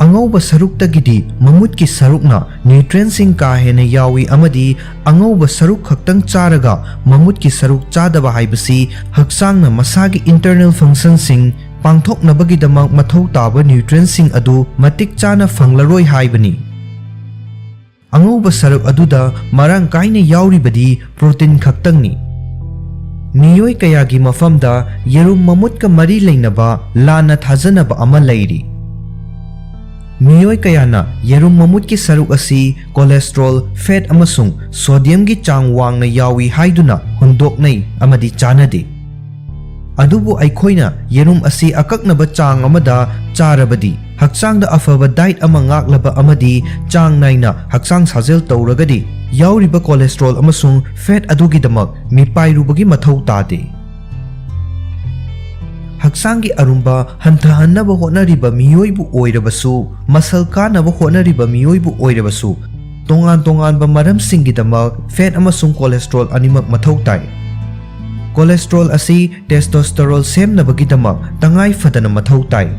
ꯑꯉꯧꯕ ꯁꯔꯨꯛꯇꯒꯤꯗꯤ ꯃꯃꯨꯠꯀꯤ ꯁꯔꯨꯛꯅ nutrientꯁꯤꯡ ꯀꯥ ꯍꯦꯟꯅ ꯌꯥꯎꯏ ꯑꯃꯗꯤ ꯑꯉꯧꯕ ꯁꯔꯨꯛ ꯈꯛꯇꯪ ꯆꯥꯔꯒ ꯃꯃꯨꯠꯀꯤ ꯁꯔꯨꯛ ꯆꯥꯗꯕ ꯍꯥꯏꯕꯁꯤ ꯍꯛꯆꯥꯡꯅ ꯃꯁꯥꯒꯤ internal functionꯁꯤꯡ ꯄꯥꯡꯊꯣꯛꯅꯕꯒꯤꯗꯃꯛ ꯃꯊꯧ ꯇꯥꯕ nutrientꯁꯤꯡ ꯑꯗꯨ ꯃꯇꯤꯛ ꯆꯥꯅ ꯐꯪꯂꯔꯣꯏ ꯍꯥꯏꯕꯅꯤ꯫ ꯑꯉꯧꯕ ꯁꯔꯨꯛ ꯑꯗꯨꯗ ꯃꯔꯥꯡ ꯀꯥꯏꯅ ꯌꯥꯎꯔꯤꯕꯗꯤ protein ꯈꯛꯇꯪꯅꯤ꯫ ꯃꯤꯑꯣꯏ ꯀꯌꯥꯒꯤ ꯃꯐꯝꯗ ꯌꯦꯔꯨꯝ ꯃꯃꯨꯠꯀ ꯃꯔꯤ ꯂꯩꯅꯕ ꯂꯥꯟꯅ ꯊꯥꯖꯅꯕ ꯑꯃ ꯂꯩꯔꯤ꯫ ꯃꯤꯑꯣꯏ ꯀꯌꯥꯅ ꯌꯦꯔꯨꯝ ꯃꯃꯨꯠꯀꯤ ꯁꯔꯨꯛ ꯑꯁꯤ cholesterol, fat ꯑꯃꯁꯨꯡ sodiumꯒꯤ ꯆꯥꯡ ꯋꯥꯡꯅ ꯌꯥꯎꯏ ꯍꯥꯏꯗꯨꯅ ꯍꯨꯟꯗꯣꯛꯅꯩ ꯑꯃꯗꯤ ꯆꯥꯅꯗꯦ꯫ ꯑꯗꯨꯕꯨ ꯑꯩꯈꯣꯏꯅ ꯌꯦꯔꯨꯝ ꯑꯁꯤ ꯑꯀꯛꯅꯕ ꯆꯥꯡ ꯑꯃꯗ ꯆꯥꯔꯕꯗꯤ, ꯍꯛꯆꯥꯡꯗ ꯑꯐꯕ diet ꯑꯃ ꯉꯥꯛꯂꯕ ꯑꯃꯗꯤ ꯆꯥꯡ ꯅꯥꯏꯅ ꯍꯛꯆꯥꯡ ꯁꯥꯖꯦꯜ ꯇꯧꯔꯒꯗꯤ, ꯌꯥꯎꯔꯤꯕ cholesterol ꯑꯃꯁꯨꯡ fat ꯑꯗꯨꯒꯤꯗꯃꯛ ꯃꯤꯄꯥꯏꯔꯨꯕꯒꯤ ꯃꯊꯧ ꯇꯥꯗꯦ꯫ ꯍꯛꯆꯥꯡꯒꯤ ꯑꯔꯨꯝꯕ ꯍꯟꯊꯍꯟꯅꯕ ꯍꯣꯠꯅꯔꯤꯕ ꯃꯤꯑꯣꯏꯕꯨ ꯑꯣꯏꯔꯕꯁꯨ, ꯃꯁꯜ ꯀꯥꯅꯕ ꯍꯣꯠꯅꯔꯤꯕ ꯃꯤꯑꯣꯏꯕꯨ ꯑꯣꯏꯔꯕꯁꯨ, ꯇꯣꯉꯥꯟ ꯇꯣꯉꯥꯟꯕ ꯃꯔꯝꯁꯤꯡꯒꯤꯗꯃꯛ fat ꯑꯃꯁꯨꯡ cholesterol ꯑꯅꯤꯃꯛ ꯃꯊꯧ ꯇꯥꯏ꯫ Cholesterol ꯑꯁꯤ testosterone ꯁꯦꯝꯅꯕꯒꯤꯗꯃꯛ ꯇꯉꯥꯏ ꯐꯗꯅ ꯃꯊꯧ ꯇꯥꯏ꯫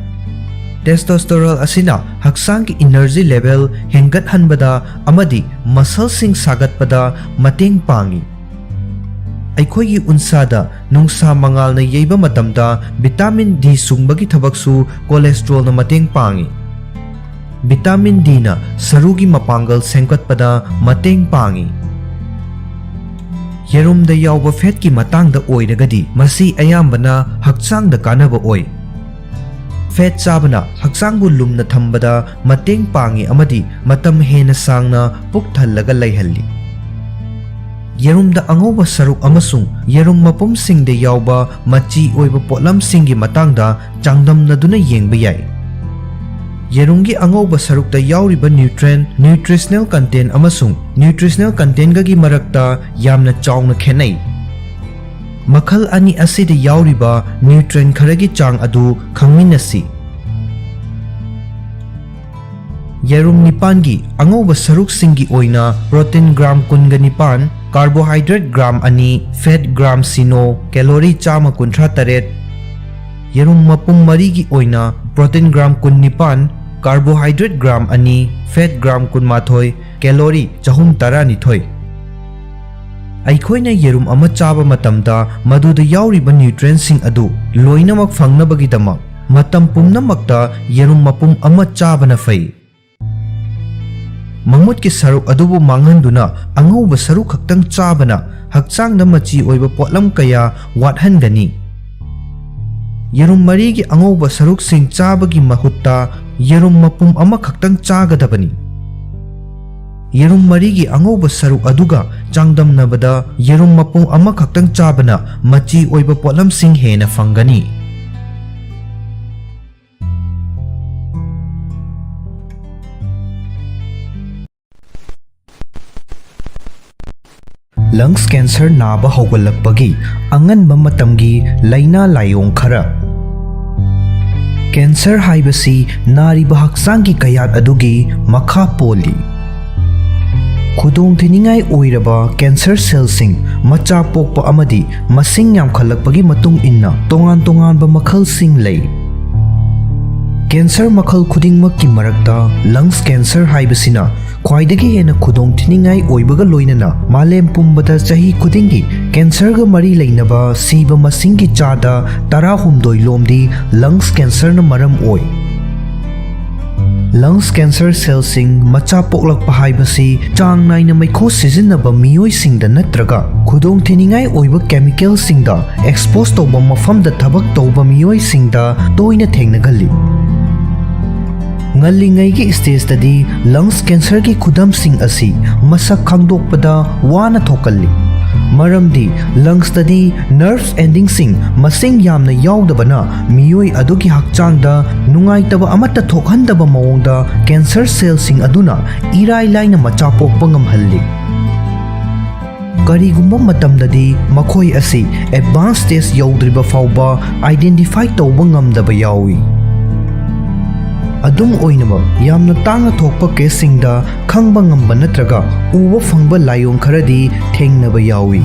Testosterone ꯑꯁꯤꯅ ꯍꯛꯆꯥꯡꯒꯤ energy level ꯍꯦꯟꯒꯠꯍꯟꯕꯗ ꯑꯃꯗꯤ muscleꯁꯤꯡ ꯁꯥꯒꯠꯄꯗ ꯃꯇꯦꯡ ꯄꯥꯡꯏ꯫ ꯑꯩꯈꯣꯏꯒꯤ ꯎꯟꯁꯥꯗ ꯅꯨꯡꯁꯥ ꯃꯉꯥꯜꯅ ꯌꯩꯕ ꯃꯇꯝꯗ vitamin D ꯁꯨꯡꯕꯒꯤ ꯊꯕꯛꯁꯨ cholesterolꯅ ꯃꯇꯦꯡ ꯄꯥꯡꯏ꯫ Vitamin Dꯅ ꯁꯔꯨꯒꯤ ꯃꯄꯥꯡꯒꯜ ꯁꯦꯝꯒꯠꯄꯗ ꯃꯇꯦꯡ ꯄꯥꯡꯏ꯫ ꯌꯦꯔꯨꯝꯗ ꯌꯥꯎꯕ fatꯀꯤ ꯃꯇꯥꯡꯗ ꯑꯣꯏꯔꯒꯗꯤ, ꯃꯁꯤ ꯑꯌꯥꯝꯕꯅ ꯍꯛꯆꯥꯡꯗ ꯀꯥꯟꯅꯕ ꯑꯣꯏ꯫ ꯐꯦꯠ ꯆꯥꯕꯅ ꯍꯛꯆꯥꯡꯕꯨ ꯂꯨꯝꯅ ꯊꯝꯕꯗ ꯃꯇꯦꯡ ꯄꯥꯡꯏ ꯑꯃꯗꯤ ꯃꯇꯝ ꯍꯦꯟꯅ ꯁꯥꯡꯅ ꯄꯨꯛ ꯊꯜꯂꯒ ꯂꯩꯍꯜꯂꯤ꯫ ꯌꯦꯔꯨꯝꯗ ꯑꯉꯧꯕ ꯁꯔꯨꯛ ꯑꯃꯁꯨꯡ ꯌꯦꯔꯨꯝ ꯃꯄꯨꯝꯁꯤꯡꯗ ꯌꯥꯎꯕ ꯃꯆꯤ ꯑꯣꯏꯕ ꯄꯣꯠꯂꯝꯁꯤꯡꯒꯤ ꯃꯇꯥꯡꯗ ꯆꯥꯡꯗꯝꯅꯗꯨꯅ ꯌꯦꯡꯕ ꯌꯥꯏ꯫ ꯌꯦꯔꯨꯝꯒꯤ ꯑꯉꯧꯕ ꯁꯔꯨꯛꯇ ꯌꯥꯎꯔꯤꯕ nutrient, nutritional content ꯑꯃꯁꯨꯡ nutritional contentꯒꯒꯤ ꯃꯔꯛꯇ ꯌꯥꯝꯅ ꯆꯥꯎꯅ ꯈꯦꯠꯅꯩ꯫ ꯃꯈꯜ ꯑꯅꯤ ꯑꯁꯤꯗ ꯌꯥꯎꯔꯤꯕ nutrient ꯈꯔꯒꯤ ꯆꯥꯡ ꯑꯗꯨ ꯈꯪꯃꯤꯟꯅꯁꯤ꯫ ꯌꯦꯔꯨꯝ ꯅꯤꯄꯥꯟꯒꯤ ꯑꯉꯧꯕ ꯁꯔꯨꯛꯁꯤꯡꯒꯤ ꯑꯣꯏꯅ protein gram ꯀꯨꯟꯒ ꯅꯤꯄꯥꯟ, carbohydrate gram ꯑꯅꯤ, fat gram ꯁꯤꯅꯣ, calorie ꯆꯥꯝꯃ ꯀꯨꯟꯊ꯭ꯔꯥ ꯇꯔꯦꯠ꯫ ꯌꯦꯔꯨꯝ ꯃꯄꯨꯝ ꯃꯔꯤꯒꯤ ꯑꯣꯏꯅ protein gram ꯀꯨꯟ ꯅꯤꯄꯥꯟ, carbohydrate gram ꯑꯅꯤ, fat gram ꯀꯨꯟꯃꯥꯊꯣꯏ, calorie ꯆꯍꯨꯝ ꯇꯔꯥꯅꯤꯊꯣꯏ꯫ ꯑꯩꯈꯣꯏꯅ ꯌꯦꯔꯨꯝ ꯑꯃ ꯆꯥꯕ ꯃꯇꯝꯗ ꯃꯗꯨꯗ ꯌꯥꯎꯔꯤꯕ nutrientꯁꯤꯡ ꯑꯗꯨ ꯂꯣꯏꯅꯃꯛ ꯐꯪꯅꯕꯒꯤꯗꯃꯛ ꯃꯇꯝ ꯄꯨꯝꯅꯃꯛꯇ ꯌꯦꯔꯨꯝ ꯃꯄꯨꯝ ꯑꯃ ꯆꯥꯕꯅ ꯐꯩ꯫ ꯃꯃꯨꯠꯀꯤ ꯁꯔꯨꯛ ꯑꯗꯨꯕꯨ ꯃꯥꯡꯍꯟꯗꯨꯅ ꯑꯉꯧꯕ ꯁꯔꯨꯛ ꯈꯛꯇꯪ ꯆꯥꯕꯅ ꯍꯛꯆꯥꯡꯗ ꯃꯆꯤ ꯑꯣꯏꯕ ꯄꯣꯠꯂꯝ ꯀꯌꯥ ꯋꯥꯠꯍꯟꯒꯅꯤ꯫ ꯌꯦꯔꯨꯝ ꯃꯔꯤꯒꯤ ꯑꯉꯧꯕ ꯁꯔꯨꯛꯁꯤꯡ ꯆꯥꯕꯒꯤ ꯃꯍꯨꯠꯇ ꯌꯦꯔꯨꯝ ꯃꯄꯨꯝ ꯑꯃꯈꯛꯇꯪ ꯆꯥꯒꯗꯕꯅꯤ꯫ ꯌꯦꯔꯨꯝ ꯃꯔꯤꯒꯤ ꯑꯉꯧꯕ ꯁꯔꯨꯛ ꯑꯗꯨꯒ ꯆꯥꯡꯗꯝꯅꯕꯗ ꯌꯦꯔꯨꯝ ꯃꯄꯨꯝ ꯑꯃꯈꯛꯇꯪ ꯆꯥꯕꯅ ꯃꯆꯤ ꯑꯣꯏꯕ ꯄꯣꯠꯂꯝꯁꯤꯡ ꯍꯦꯟꯅ ꯐꯪꯒꯅꯤ꯫ Lungs cancer ꯅꯥꯕ ꯍꯧꯒꯠꯂꯛꯄꯒꯤ ꯑꯉꯟꯕ ꯃꯇꯝꯒꯤ ꯂꯥꯏꯅꯥ ꯂꯥꯏꯑꯣꯡ ꯈꯔ꯫ Cancer ꯍꯥꯏꯕꯁꯤ ꯅꯥꯔꯤꯕ ꯍꯛꯆꯥꯡꯒꯤ ꯀꯌꯥꯠ ꯑꯗꯨꯒꯤ ꯃꯈꯥ ꯄꯣꯜꯂꯤ꯫ ꯈꯨꯗꯣꯡꯊꯤꯅꯤꯡꯉꯥꯏ ꯑꯣꯏꯔꯕ cancer cellꯁꯤꯡ ꯃꯆꯥ ꯄꯣꯛꯄ ꯑꯃꯗꯤ ꯃꯁꯤꯡ ꯌꯥꯝꯈꯠꯂꯛꯄꯒꯤ ꯃꯇꯨꯡ ꯏꯟꯅ ꯇꯣꯉꯥꯟ ꯇꯣꯉꯥꯟꯕ ꯃꯈꯜꯁꯤꯡ ꯂꯩ꯫ Cancer ꯃꯈꯜ ꯈꯨꯗꯤꯡꯃꯛꯀꯤ ꯃꯔꯛꯇ lungs cancer ꯍꯥꯏꯕꯁꯤꯅ ꯈ꯭ꯋꯥꯏꯗꯒꯤ ꯍꯦꯟꯅ ꯈꯨꯗꯣꯡꯊꯤꯅꯤꯡꯉꯥꯏ ꯑꯣꯏꯕꯒ ꯂꯣꯏꯅꯅ ꯃꯥꯂꯦꯝ ꯄꯨꯝꯕꯗ ꯆꯍꯤ ꯈꯨꯗꯤꯡꯒꯤ cancerꯒ ꯃꯔꯤ ꯂꯩꯅꯕ ꯁꯤꯕ ꯃꯁꯤꯡꯒꯤ ꯆꯥꯗ ꯇꯔꯥꯍꯨꯝꯗꯣꯏ ꯂꯣꯝꯗꯤ lungs cancerꯅ ꯃꯔꯝ ꯑꯣꯏ꯫ Lungs cancer cellꯁꯤꯡ ꯃꯆꯥ ꯄꯣꯛꯂꯛꯄ ꯍꯥꯏꯕꯁꯤ ꯆꯥꯡ ꯅꯥꯏꯅ ꯃꯩꯈꯨ ꯁꯤꯖꯤꯟꯅꯕ ꯃꯤꯑꯣꯏꯁꯤꯡꯗ ꯅꯠꯇ꯭ꯔꯒ ꯈꯨꯗꯣꯡꯊꯤꯅꯤꯡꯉꯥꯏ ꯑꯣꯏꯕ chemicalꯁꯤꯡꯗ expose ꯇꯧꯕ ꯃꯐꯝꯗ ꯊꯕꯛ ꯇꯧꯕ ꯃꯤꯑꯣꯏꯁꯤꯡꯗ ꯇꯣꯏꯅ ꯊꯦꯡꯅꯒꯜꯂꯤ꯫ ꯉꯜꯂꯤꯉꯩꯒꯤ stageꯇꯗꯤ lungs cancerꯒꯤ ꯈꯨꯗꯝꯁꯤꯡ ꯑꯁꯤ ꯃꯁꯛ ꯈꯪꯗꯣꯛꯄꯗ ꯋꯥꯅ ꯊꯣꯛꯀꯜꯂꯤ꯫ ꯃꯔꯝꯗꯤ lungsꯇꯗꯤ nerve endingꯁꯤꯡ ꯃꯁꯤꯡ ꯌꯥꯝꯅ ꯌꯥꯎꯗꯕꯅ ꯃꯤꯑꯣꯏ ꯑꯗꯨꯒꯤ ꯍꯛꯆꯥꯡꯗ ꯅꯨꯡꯉꯥꯏꯇꯕ ꯑꯃꯠꯇ ꯊꯣꯛꯍꯟꯗꯕ ꯃꯑꯣꯡꯗ cancer cellꯁꯤꯡ ꯑꯗꯨꯅ ꯏꯔꯥꯏ ꯂꯥꯏꯅ ꯃꯆꯥ ꯄꯣꯛꯄ ꯉꯝꯍꯜꯂꯤ꯫ ꯀꯔꯤꯒꯨꯝꯕ ꯃꯇꯝꯗꯗꯤ ꯃꯈꯣꯏ ꯑꯁꯤ advanced stage ꯌꯧꯗ꯭ꯔꯤꯕ ꯐꯥꯎꯕ identify ꯇꯧꯕ ꯉꯝꯗꯕ ꯌꯥꯎꯏ꯫ ꯑꯗꯨꯝ ꯑꯣꯏꯅꯃꯛ, ꯌꯥꯝꯅ ꯇꯥꯡꯅ ꯊꯣꯛꯄ caseꯁꯤꯡꯗ ꯈꯪꯕ ꯉꯝꯕ ꯅꯠꯇ꯭ꯔꯒ ꯎꯕ ꯐꯪꯕ ꯂꯥꯏꯑꯣꯡ ꯈꯔꯗꯤ ꯊꯦꯡꯅꯕ ꯌꯥꯎꯏ꯫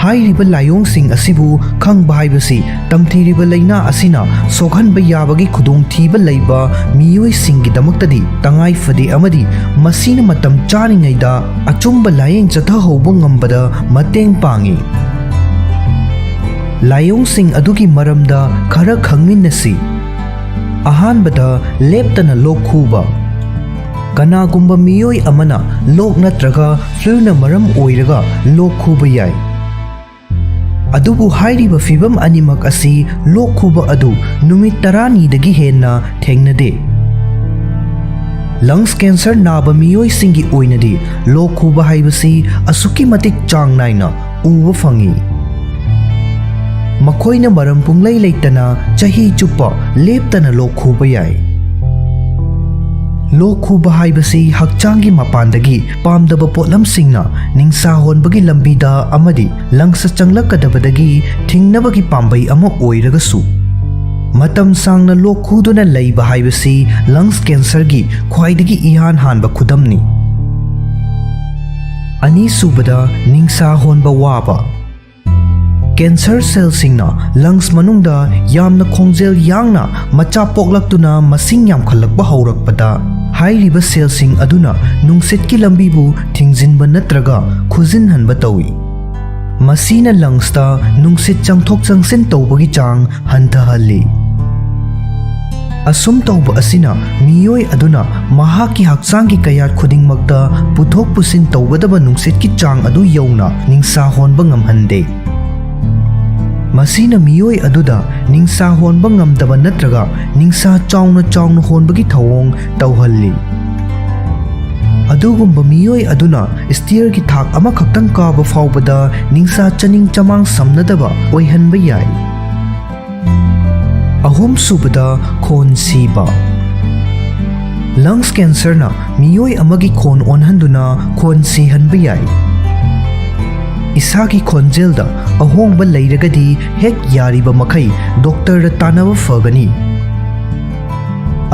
ꯍꯥꯏꯔꯤꯕ ꯂꯥꯏꯑꯣꯡꯁꯤꯡ ꯑꯁꯤꯕꯨ ꯈꯪꯕ ꯍꯥꯏꯕꯁꯤ ꯇꯝꯊꯤꯔꯤꯕ ꯂꯥꯏꯅꯥ ꯑꯁꯤꯅ ꯁꯣꯛꯍꯟꯕ ꯌꯥꯕꯒꯤ ꯈꯨꯗꯣꯡꯊꯤꯕ ꯂꯩꯕ ꯃꯤꯑꯣꯏꯁꯤꯡꯒꯤꯗꯃꯛꯇꯗꯤ ꯇꯉꯥꯏ ꯐꯗꯦ ꯑꯃꯗꯤ ꯃꯁꯤꯅ ꯃꯇꯝ ꯆꯥꯔꯤꯉꯩꯗ ꯑꯆꯨꯝꯕ ꯂꯥꯌꯦꯡ ꯆꯠꯊꯍꯧꯕ ꯉꯝꯕꯗ ꯃꯇꯦꯡ ꯄꯥꯡꯏ꯫ ꯂꯥꯏꯑꯣꯡꯁꯤꯡ ꯑꯗꯨꯒꯤ ꯃꯔꯝꯗ ꯈꯔ ꯈꯪꯃꯤꯟꯅꯁꯤ꯫ ꯑꯍꯥꯟꯕꯗ, ꯂꯦꯞꯇꯅ ꯂꯣꯛ ꯈꯨꯕ꯫ ꯀꯅꯥꯒꯨꯝꯕ ꯃꯤꯑꯣꯏ ꯑꯃꯅ ꯂꯣꯛ ꯅꯠꯇ꯭ꯔꯒ fluꯅ ꯃꯔꯝ ꯑꯣꯏꯔꯒ ꯂꯣꯛ ꯈꯨꯕ ꯌꯥꯏ꯫ ꯑꯗꯨꯕꯨ ꯍꯥꯏꯔꯤꯕ ꯐꯤꯚꯝ ꯑꯅꯤꯃꯛ ꯑꯁꯤ ꯂꯣꯛ ꯈꯨꯕ ꯑꯗꯨ ꯅꯨꯃꯤꯠ ꯇꯔꯥꯅꯤꯗꯒꯤ ꯍꯦꯟꯅ ꯊꯦꯡꯅꯗꯦ꯫ Lungs cancer ꯅꯥꯕ ꯃꯤꯑꯣꯏꯁꯤꯡꯒꯤ ꯑꯣꯏꯅꯗꯤ ꯂꯣꯛ ꯈꯨꯕ ꯍꯥꯏꯕꯁꯤ ꯑꯁꯨꯛꯀꯤ ꯃꯇꯤꯛ ꯆꯥꯡ ꯅꯥꯏꯅ ꯎꯕ ꯐꯪꯏ꯫ ꯃꯈꯣꯏꯅ ꯃꯔꯝ ꯄꯨꯡꯂꯩ ꯂꯩꯇꯅ ꯆꯍꯤ ꯆꯨꯞꯄ ꯂꯦꯞꯇꯅ ꯂꯣꯛ ꯈꯨꯕ ꯌꯥꯏ꯫ ꯂꯣꯛ ꯈꯨꯕ ꯍꯥꯏꯕꯁꯤ ꯍꯛꯆꯥꯡꯒꯤ ꯃꯄꯥꯟꯗꯒꯤ ꯄꯥꯝꯗꯕ ꯄꯣꯠꯂꯝꯁꯤꯡꯅ ꯅꯤꯡꯁꯥ ꯍꯣꯟꯕꯒꯤ ꯂꯝꯕꯤꯗ ꯑꯃꯗꯤ lungsꯇ ꯆꯪꯂꯛꯀꯗꯕꯗꯒꯤ ꯊꯤꯡꯅꯕꯒꯤ ꯄꯥꯝꯕꯩ ꯑꯃ ꯑꯣꯏꯔꯒꯁꯨ, ꯃꯇꯝ ꯁꯥꯡꯅ ꯂꯣꯛ ꯈꯨꯗꯨꯅ ꯂꯩꯕ ꯍꯥꯏꯕꯁꯤ lungs cancerꯒꯤ ꯈ꯭ꯋꯥꯏꯗꯒꯤ ꯏꯍꯥꯟ ꯍꯥꯟꯕ ꯈꯨꯗꯝꯅꯤ꯫ ꯑꯅꯤꯁꯨꯕꯗ, ꯅꯤꯡꯁꯥ ꯍꯣꯟꯕ ꯋꯥꯕ꯫ Cancer cellꯁꯤꯡꯅ lungs ꯃꯅꯨꯡꯗ ꯌꯥꯝꯅ ꯈꯣꯡꯖꯦꯜ ꯌꯥꯡꯅ ꯃꯆꯥ ꯄꯣꯛꯂꯛꯇꯨꯅ ꯃꯁꯤꯡ ꯌꯥꯝꯈꯠꯂꯛꯄ ꯍꯧꯔꯛꯄꯗ, ꯍꯥꯏꯔꯤꯕ cellꯁꯤꯡ ꯑꯗꯨꯅ ꯅꯨꯡꯁꯤꯠꯀꯤ ꯂꯝꯕꯤꯕꯨ ꯊꯤꯡꯖꯤꯟꯕ ꯅꯠꯇ꯭ꯔꯒ ꯈꯨꯖꯤꯟꯍꯟꯕ ꯇꯧꯏ꯫ ꯃꯁꯤꯅ lungsꯇ ꯅꯨꯡꯁꯤꯠ ꯆꯪꯊꯣꯛ ꯆꯪꯁꯤꯟ ꯇꯧꯕꯒꯤ ꯆꯥꯡ ꯍꯟꯊꯍꯜꯂꯤ꯫ ꯑꯁꯨꯝ ꯇꯧꯕ ꯑꯁꯤꯅ ꯃꯤꯑꯣꯏ ꯑꯗꯨꯅ ꯃꯍꯥꯛꯀꯤ ꯍꯛꯆꯥꯡꯒꯤ ꯀꯌꯥꯠ ꯈꯨꯗꯤꯡꯃꯛꯇ ꯄꯨꯊꯣꯛ ꯄꯨꯁꯤꯟ ꯇꯧꯒꯗꯕ ꯅꯨꯡꯁꯤꯠꯀꯤ ꯆꯥꯡ ꯑꯗꯨ ꯌꯧꯅ ꯅꯤꯡꯁꯥ ꯍꯣꯟꯕ ꯉꯝꯍꯟꯗꯦ꯫ ꯃꯁꯤꯅ ꯃꯤꯑꯣꯏ ꯑꯗꯨꯗ ꯅꯤꯡꯁꯥ ꯍꯣꯟꯕ ꯉꯝꯗꯕ ꯅꯠꯇ꯭ꯔꯒ ꯅꯤꯡꯁꯥ ꯆꯥꯎꯅ ꯆꯥꯎꯅ ꯍꯣꯟꯕꯒꯤ ꯊꯧꯑꯣꯡ ꯇꯧꯍꯜꯂꯤ꯫ ꯑꯗꯨꯒꯨꯝꯕ ꯃꯤꯑꯣꯏ ꯑꯗꯨꯅ ꯁ꯭ꯇꯤꯌꯔꯒꯤ ꯊꯥꯛ ꯑꯃꯈꯛꯇꯪ ꯀꯥꯕ ꯐꯥꯎꯕꯗ ꯅꯤꯡꯁꯥ ꯆꯥꯅꯤꯡ ꯆꯃꯥꯡ ꯁꯝꯅꯗꯕ ꯑꯣꯏꯍꯟꯕ ꯌꯥꯏ꯫ ꯑꯍꯨꯝꯁꯨꯕꯗ, ꯈꯣꯟ ꯁꯤꯕ꯫ ꯂꯪꯁ ꯀꯦꯟꯁꯔꯅ ꯃꯤꯑꯣꯏ ꯑꯃꯒꯤ ꯈꯣꯟ ꯑꯣꯟꯍꯟꯗꯨꯅ ꯈꯣꯟ ꯁꯤꯍꯟꯕ ꯌꯥꯏ꯫ ꯏꯁꯥꯒꯤ ꯈꯣꯟꯖꯦꯜꯗ ꯑꯍꯣꯡꯕ ꯂꯩꯔꯒꯗꯤ ꯍꯦꯛ ꯌꯥꯔꯤꯕ ꯃꯈꯩ ꯗꯣꯛꯇꯔꯗ ꯇꯥꯟꯅꯕ ꯐꯒꯅꯤ꯫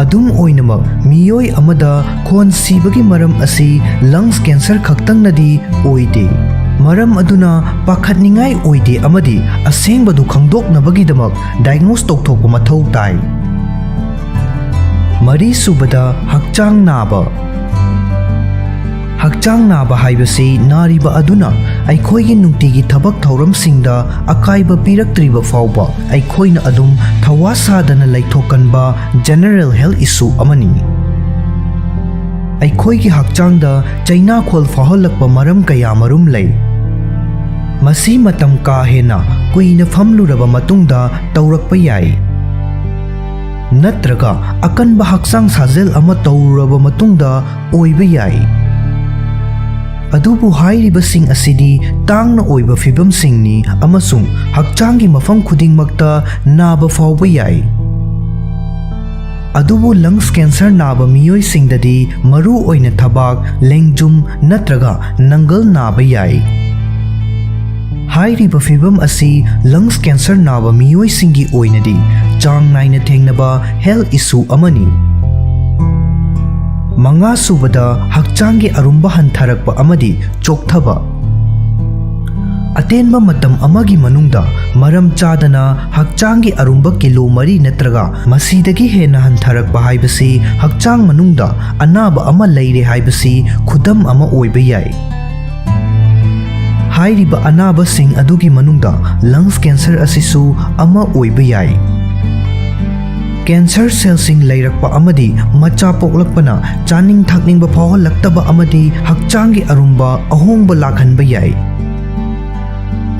ꯑꯗꯨꯝ ꯑꯣꯏꯅꯃꯛ, ꯃꯤꯑꯣꯏ ꯑꯃꯗ ꯈꯣꯟ ꯁꯤꯕꯒꯤ ꯃꯔꯝ ꯑꯁꯤ ꯂꯪꯁ ꯀꯦꯟꯁꯔ ꯈꯛꯇꯪꯅꯗꯤ ꯑꯣꯏꯗꯦ꯫ ꯃꯔꯝ ꯑꯗꯨꯅ ꯄꯥꯈꯠꯅꯤꯡꯉꯥꯏ ꯑꯣꯏꯗꯦ ꯑꯃꯗꯤ ꯑꯁꯦꯡꯕꯗꯨ ꯈꯪꯗꯣꯛꯅꯕꯒꯤꯗꯃꯛ ꯗꯥꯏꯒꯅꯣꯁ ꯇꯧꯊꯣꯛꯄ ꯃꯊꯧ ꯇꯥꯏ꯫ ꯃꯔꯤꯁꯨꯕꯗ, ꯍꯛꯆꯥꯡ ꯅꯥꯕ꯫ ꯍꯛꯆꯥꯡ ꯅꯥꯕ ꯍꯥꯏꯕꯁꯤ ꯅꯥꯔꯤꯕ ꯑꯗꯨꯅ ꯑꯩꯈꯣꯏꯒꯤ ꯅꯨꯡꯇꯤꯒꯤ ꯊꯕꯛ ꯊꯧꯔꯝꯁꯤꯡꯗ ꯑꯀꯥꯏꯕ ꯄꯤꯔꯛꯇ꯭ꯔꯤꯕ ꯐꯥꯎꯕ ꯑꯩꯈꯣꯏꯅ ꯑꯗꯨꯝ ꯊꯋꯥ ꯁꯥꯗꯅ ꯂꯩꯊꯣꯛꯀꯟꯕ ꯖꯦꯅꯔꯦꯜ ꯍꯦꯜꯊ ꯏꯁꯨ ꯑꯃꯅꯤ꯫ ꯑꯩꯈꯣꯏꯒꯤ ꯍꯛꯆꯥꯡꯗ ꯆꯩꯅꯥꯈꯣꯜ ꯐꯥꯎꯍꯜꯂꯛꯄ ꯃꯔꯝ ꯀꯌꯥ ꯃꯔꯨꯝ ꯂꯩ꯫ ꯃꯁꯤ ꯃꯇꯝ ꯀꯥ ꯍꯦꯟꯅ ꯀꯨꯏꯅ ꯐꯝꯂꯨꯔꯕ ꯃꯇꯨꯡꯗ ꯇꯧꯔꯛꯄ ꯌꯥꯏ, ꯅꯠꯇ꯭ꯔꯒ ꯑꯀꯟꯕ ꯍꯛꯆꯥꯡ ꯁꯥꯖꯦꯜ ꯑꯃ ꯇꯧꯔꯨꯔꯕ ꯃꯇꯨꯡꯗ ꯑꯣꯏꯕ ꯌꯥꯏ꯫ ꯑꯗꯨꯕꯨ ꯍꯥꯏꯔꯤꯕꯁꯤꯡ ꯑꯁꯤꯗꯤ ꯇꯥꯡꯅ ꯑꯣꯏꯕ ꯐꯤꯚꯝꯁꯤꯡꯅꯤ ꯑꯃꯁꯨꯡ ꯍꯛꯆꯥꯡꯒꯤ ꯃꯐꯝ ꯈꯨꯗꯤꯡꯃꯛꯇ ꯅꯥꯕ ꯐꯥꯎꯕ ꯌꯥꯏ꯫ ꯑꯗꯨꯕꯨ ꯂꯪꯁ ꯀꯦꯟꯁꯔ ꯅꯥꯕ ꯃꯤꯑꯣꯏꯁꯤꯡꯗꯗꯤ ꯃꯔꯨ ꯑꯣꯏꯅ ꯊꯕꯥꯛ, ꯂꯦꯡꯖꯨꯝ ꯅꯠꯇ꯭ꯔꯒ ꯅꯪꯒꯜ ꯅꯥꯕ ꯌꯥꯏ꯫ ꯍꯥꯏꯔꯤꯕ ꯐꯤꯚꯝ ꯑꯁꯤ ꯂꯪꯁ ꯀꯦꯟꯁꯔ ꯅꯥꯕ ꯃꯤꯑꯣꯏꯁꯤꯡꯒꯤ ꯑꯣꯏꯅꯗꯤ ꯆꯥꯡ ꯅꯥꯏꯅ ꯊꯦꯡꯅꯕ ꯍꯦꯜꯊ ꯏꯁꯨ ꯑꯃꯅꯤ꯫ ꯃꯉꯥꯁꯨꯕꯗ, ꯍꯛꯆꯥꯡꯒꯤ ꯑꯔꯨꯝꯕ ꯍꯟꯊꯔꯛꯄ ꯑꯃꯗꯤ ꯆꯣꯛꯊꯕ꯫ ꯑꯇꯦꯟꯕ ꯃꯇꯝ ꯑꯃꯒꯤ ꯃꯅꯨꯡꯗ ꯃꯔꯝ ꯆꯥꯗꯅ ꯍꯛꯆꯥꯡꯒꯤ ꯑꯔꯨꯝꯕ ꯀꯤꯂꯣ ꯃꯔꯤ ꯅꯠꯇ꯭ꯔꯒ ꯃꯁꯤꯗꯒꯤ ꯍꯦꯟꯅ ꯍꯟꯊꯔꯛꯄ ꯍꯥꯏꯕꯁꯤ ꯍꯛꯆꯥꯡ ꯃꯅꯨꯡꯗ ꯑꯅꯥꯕ ꯑꯃ ꯂꯩꯔꯦ ꯍꯥꯏꯕꯁꯤ ꯈꯨꯗꯝ ꯑꯃ ꯑꯣꯏꯕ ꯌꯥꯏ꯫ ꯍꯥꯏꯔꯤꯕ ꯑꯅꯥꯕꯁꯤꯡ ꯑꯗꯨꯒꯤ ꯃꯅꯨꯡꯗ ꯂꯪꯁ ꯀꯦꯟꯁꯔ ꯑꯁꯤꯁꯨ ꯑꯃ ꯑꯣꯏꯕ ꯌꯥꯏ꯫ Cancer cellꯁꯤꯡ ꯂꯩꯔꯛꯄ ꯑꯃꯗꯤ ꯃꯆꯥ ꯄꯣꯛꯂꯛꯄꯅ ꯆꯥꯅꯤꯡ ꯊꯛꯅꯤꯡꯕ ꯐꯥꯎꯍꯜꯂꯛꯇꯕ ꯑꯃꯗꯤ ꯍꯛꯆꯥꯡꯒꯤ ꯑꯔꯨꯝꯕ ꯑꯍꯣꯡꯕ ꯂꯥꯛꯍꯟꯕ ꯌꯥꯏ꯫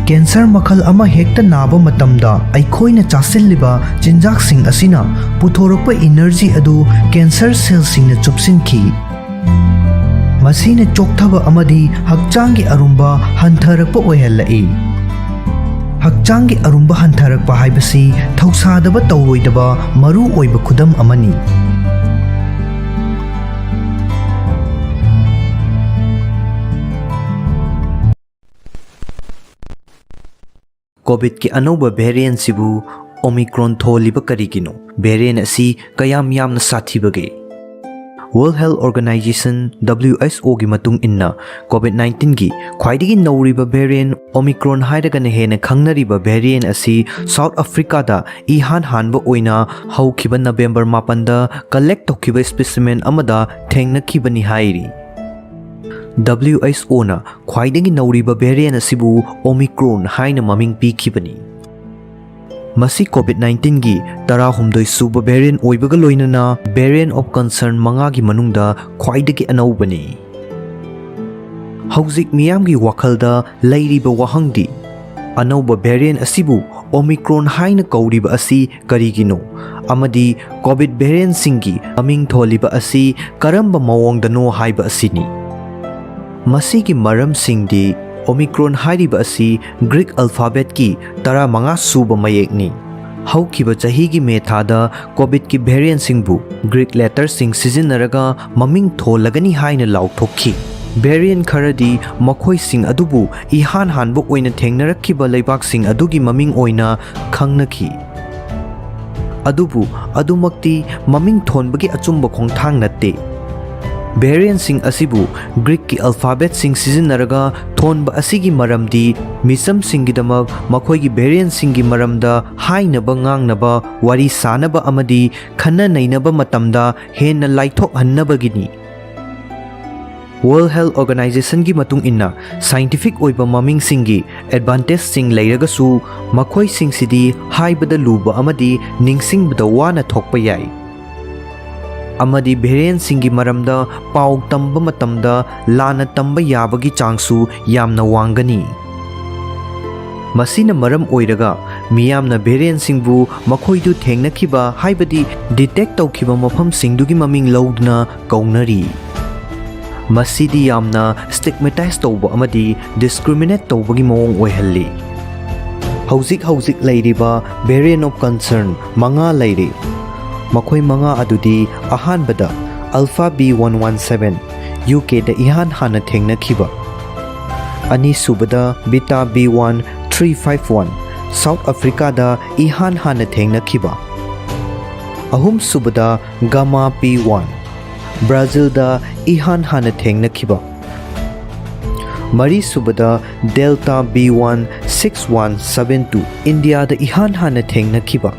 Cancer ꯃꯈꯜ ꯑꯃ ꯍꯦꯛꯇ ꯅꯥꯕ ꯃꯇꯝꯗ ꯑꯩꯈꯣꯏꯅ ꯆꯥꯁꯤꯜꯂꯤꯕ ꯆꯤꯟꯖꯥꯛꯁꯤꯡ ꯑꯁꯤꯅ ꯄꯨꯊꯣꯔꯛꯄ energy ꯑꯗꯨ cancer cellꯁꯤꯡꯅ ꯆꯨꯞꯁꯤꯟꯈꯤ꯫ ꯃꯁꯤꯅ ꯆꯣꯛꯊꯕ ꯑꯃꯗꯤ ꯍꯛꯆꯥꯡꯒꯤ ꯑꯔꯨꯝꯕ ꯍꯟꯊꯔꯛꯄ ꯑꯣꯏꯍꯜꯂꯛꯏ꯫ ꯍꯛꯆꯥꯡꯒꯤ ꯑꯔꯨꯝꯕ ꯍꯟꯊꯔꯛꯄ ꯍꯥꯏꯕꯁꯤ ꯊꯧꯁꯥꯗꯕ ꯇꯧꯔꯣꯏꯗꯕ ꯃꯔꯨ ꯑꯣꯏꯕ ꯈꯨꯗꯝ ꯑꯃꯅꯤ꯫ COVIDꯀꯤ ꯑꯅꯧꯕ variantꯁꯤꯕꯨ Omicron ꯊꯣꯜꯂꯤꯕ ꯀꯔꯤꯒꯤꯅꯣ? Variant ꯑꯁꯤ ꯀꯌꯥꯝ ꯌꯥꯝꯅ ꯁꯥꯊꯤꯕꯒꯦ? World Health Organization, WHOꯒꯤ ꯃꯇꯨꯡ ꯏꯟꯅ, COVID nineteenꯒꯤ ꯈ꯭ꯋꯥꯏꯗꯒꯤ ꯅꯧꯔꯤꯕ variant Omicron ꯍꯥꯏꯔꯒꯅ ꯍꯦꯟꯅ ꯈꯪꯅꯔꯤꯕ variant ꯑꯁꯤ South Africaꯗ ꯏꯍꯥꯟ ꯍꯥꯟꯕ ꯑꯣꯏꯅ ꯍꯧꯈꯤꯕ November ꯃꯥꯄꯟꯗ collect ꯇꯧꯈꯤꯕ specimen ꯑꯃꯗ ꯊꯦꯡꯅꯈꯤꯕꯅꯤ ꯍꯥꯏꯔꯤ꯫ WHOꯅ ꯈ꯭ꯋꯥꯏꯗꯒꯤ ꯅꯧꯔꯤꯕ variant ꯑꯁꯤꯕꯨ Omicron ꯍꯥꯏꯅ ꯃꯃꯤꯡ ꯄꯤꯈꯤꯕꯅꯤ꯫ ꯃꯁꯤ COVID nineteenꯒꯤ ꯇꯔꯥꯍꯨꯝꯗꯣꯏ ꯁꯨꯕ variant ꯑꯣꯏꯕꯒ ꯂꯣꯏꯅꯅ variant of concern ꯃꯉꯥꯒꯤ ꯃꯅꯨꯡꯗ ꯈ꯭ꯋꯥꯏꯗꯒꯤ ꯑꯅꯧꯕꯅꯤ꯫ ꯍꯧꯖꯤꯛ ꯃꯤꯌꯥꯝꯒꯤ ꯋꯥꯈꯜꯗ ꯂꯩꯔꯤꯕ ꯋꯥꯍꯪꯗꯤ, ꯑꯅꯧꯕ variant ꯑꯁꯤꯕꯨ Omicron ꯍꯥꯏꯅ ꯀꯧꯔꯤꯕ ꯑꯁꯤ ꯀꯔꯤꯒꯤꯅꯣ? ꯑꯃꯗꯤ COVID variantꯁꯤꯡꯒꯤ ꯃꯃꯤꯡ ꯊꯣꯜꯂꯤꯕ ꯑꯁꯤ ꯀꯔꯝꯕ ꯃꯑꯣꯡꯗꯅꯣ ꯍꯥꯏꯕ ꯑꯁꯤꯅꯤ꯫ ꯃꯁꯤꯒꯤ ꯃꯔꯝꯁꯤꯡꯗꯤ, Omicron ꯍꯥꯏꯔꯤꯕ ꯑꯁꯤ Greek alphabetꯀꯤ ꯇꯔꯥꯃꯉꯥ ꯁꯨꯕ ꯃꯌꯦꯛꯅꯤ꯫ ꯍꯧꯈꯤꯕ ꯆꯍꯤꯒꯤ May ꯊꯥꯗ COVIDꯀꯤ variantꯁꯤꯡꯕꯨ Greek letterꯁꯤꯡ ꯁꯤꯖꯤꯟꯅꯔꯒ ꯃꯃꯤꯡ ꯊꯣꯜꯂꯒꯅꯤ ꯍꯥꯏꯅ ꯂꯥꯎꯊꯣꯛꯈꯤ꯫ Variant ꯈꯔꯗꯤ ꯃꯈꯣꯏꯁꯤꯡ ꯑꯗꯨꯕꯨ ꯏꯍꯥꯟ ꯍꯥꯟꯕ ꯑꯣꯏꯅ ꯊꯦꯡꯅꯔꯛꯈꯤꯕ ꯂꯩꯕꯥꯛꯁꯤꯡ ꯑꯗꯨꯒꯤ ꯃꯃꯤꯡ ꯑꯣꯏꯅ ꯈꯪꯅꯈꯤ꯫ ꯑꯗꯨꯕꯨ ꯑꯗꯨꯃꯛꯇꯤ ꯃꯃꯤꯡ ꯊꯣꯟꯕꯒꯤ ꯑꯆꯨꯝꯕ ꯈꯣꯡꯊꯥꯡ ꯅꯠꯇꯦ꯫ Variantꯁꯤꯡ ꯑꯁꯤꯕꯨ Greekꯀꯤ alphabetꯁꯤꯡ ꯁꯤꯖꯤꯟꯅꯔꯒ ꯊꯣꯟꯕ ꯑꯁꯤꯒꯤ ꯃꯔꯝꯗꯤ ꯃꯤꯆꯝꯁꯤꯡꯒꯤꯗꯃꯛ ꯃꯈꯣꯏꯒꯤ variantꯁꯤꯡꯒꯤ ꯃꯔꯝꯗ ꯍꯥꯏꯅꯕ, ꯉꯥꯡꯅꯕ, ꯋꯥꯔꯤ ꯁꯥꯅꯕ ꯑꯃꯗꯤ ꯈꯟꯅ ꯅꯩꯅꯕ ꯃꯇꯝꯗ ꯍꯦꯟꯅ ꯂꯥꯏꯊꯣꯛꯍꯟꯅꯕꯒꯤꯅꯤ꯫ World Health Organizationꯒꯤ ꯃꯇꯨꯡ ꯏꯟꯅ, scientific ꯑꯣꯏꯕ ꯃꯃꯤꯡꯁꯤꯡꯒꯤ advantageꯁꯤꯡ ꯂꯩꯔꯒꯁꯨ, ꯃꯈꯣꯏꯁꯤꯡꯁꯤꯗꯤ ꯍꯥꯏꯕꯗ ꯂꯨꯕ ꯑꯃꯗꯤ ꯅꯤꯡꯁꯤꯡꯕꯗ ꯋꯥꯅ ꯊꯣꯛꯄ ꯌꯥꯏ꯫ ꯑꯃꯗꯤ variantꯁꯤꯡꯒꯤ ꯃꯔꯝꯗ ꯄꯥꯎ ꯇꯝꯕ ꯃꯇꯝꯗ ꯂꯥꯟꯅ ꯇꯝꯕ ꯌꯥꯕꯒꯤ ꯆꯥꯡꯁꯨ ꯌꯥꯝꯅ ꯋꯥꯡꯒꯅꯤ꯫ ꯃꯁꯤꯅ ꯃꯔꯝ ꯑꯣꯏꯔꯒ ꯃꯤꯌꯥꯝꯅ variantꯁꯤꯡꯕꯨ ꯃꯈꯣꯏꯗꯨ ꯊꯦꯡꯅꯈꯤꯕ, ꯍꯥꯏꯕꯗꯤ detect ꯇꯧꯈꯤꯕ ꯃꯐꯝꯁꯤꯡꯗꯨꯒꯤ ꯃꯃꯤꯡ ꯂꯧꯗꯨꯅ ꯀꯧꯅꯔꯤ꯫ ꯃꯁꯤꯗꯤ ꯌꯥꯝꯅ stigmatize ꯇꯧꯕ ꯑꯃꯗꯤ discriminate ꯇꯧꯕꯒꯤ ꯃꯑꯣꯡ ꯑꯣꯏꯍꯜꯂꯤ꯫ ꯍꯧꯖꯤꯛ ꯍꯧꯖꯤꯛ ꯂꯩꯔꯤꯕ variant of concern ꯃꯉꯥ ꯂꯩꯔꯤ꯫ ꯃꯈꯣꯏ ꯃꯉꯥ ꯑꯗꯨꯗꯤ, ꯑꯍꯥꯟꯕꯗ, Alpha B one one seven, UKꯗ ꯏꯍꯥꯟ ꯍꯥꯟꯅ ꯊꯦꯡꯅꯈꯤꯕ꯫ ꯑꯅꯤꯁꯨꯕꯗ, Beta B one three five one, South Africaꯗ ꯏꯍꯥꯟ ꯍꯥꯟꯅ ꯊꯦꯡꯅꯈꯤꯕ꯫ ꯑꯍꯨꯝꯁꯨꯕꯗ, Gamma P one, Brazilꯗ ꯏꯍꯥꯟ ꯍꯥꯟꯅ ꯊꯦꯡꯅꯈꯤꯕ꯫ ꯃꯔꯤꯁꯨꯕꯗ, Delta B one six one seven two, Indiaꯗ ꯏꯍꯥꯟ ꯍꯥꯟꯅ ꯊꯦꯡꯅꯈꯤꯕ꯫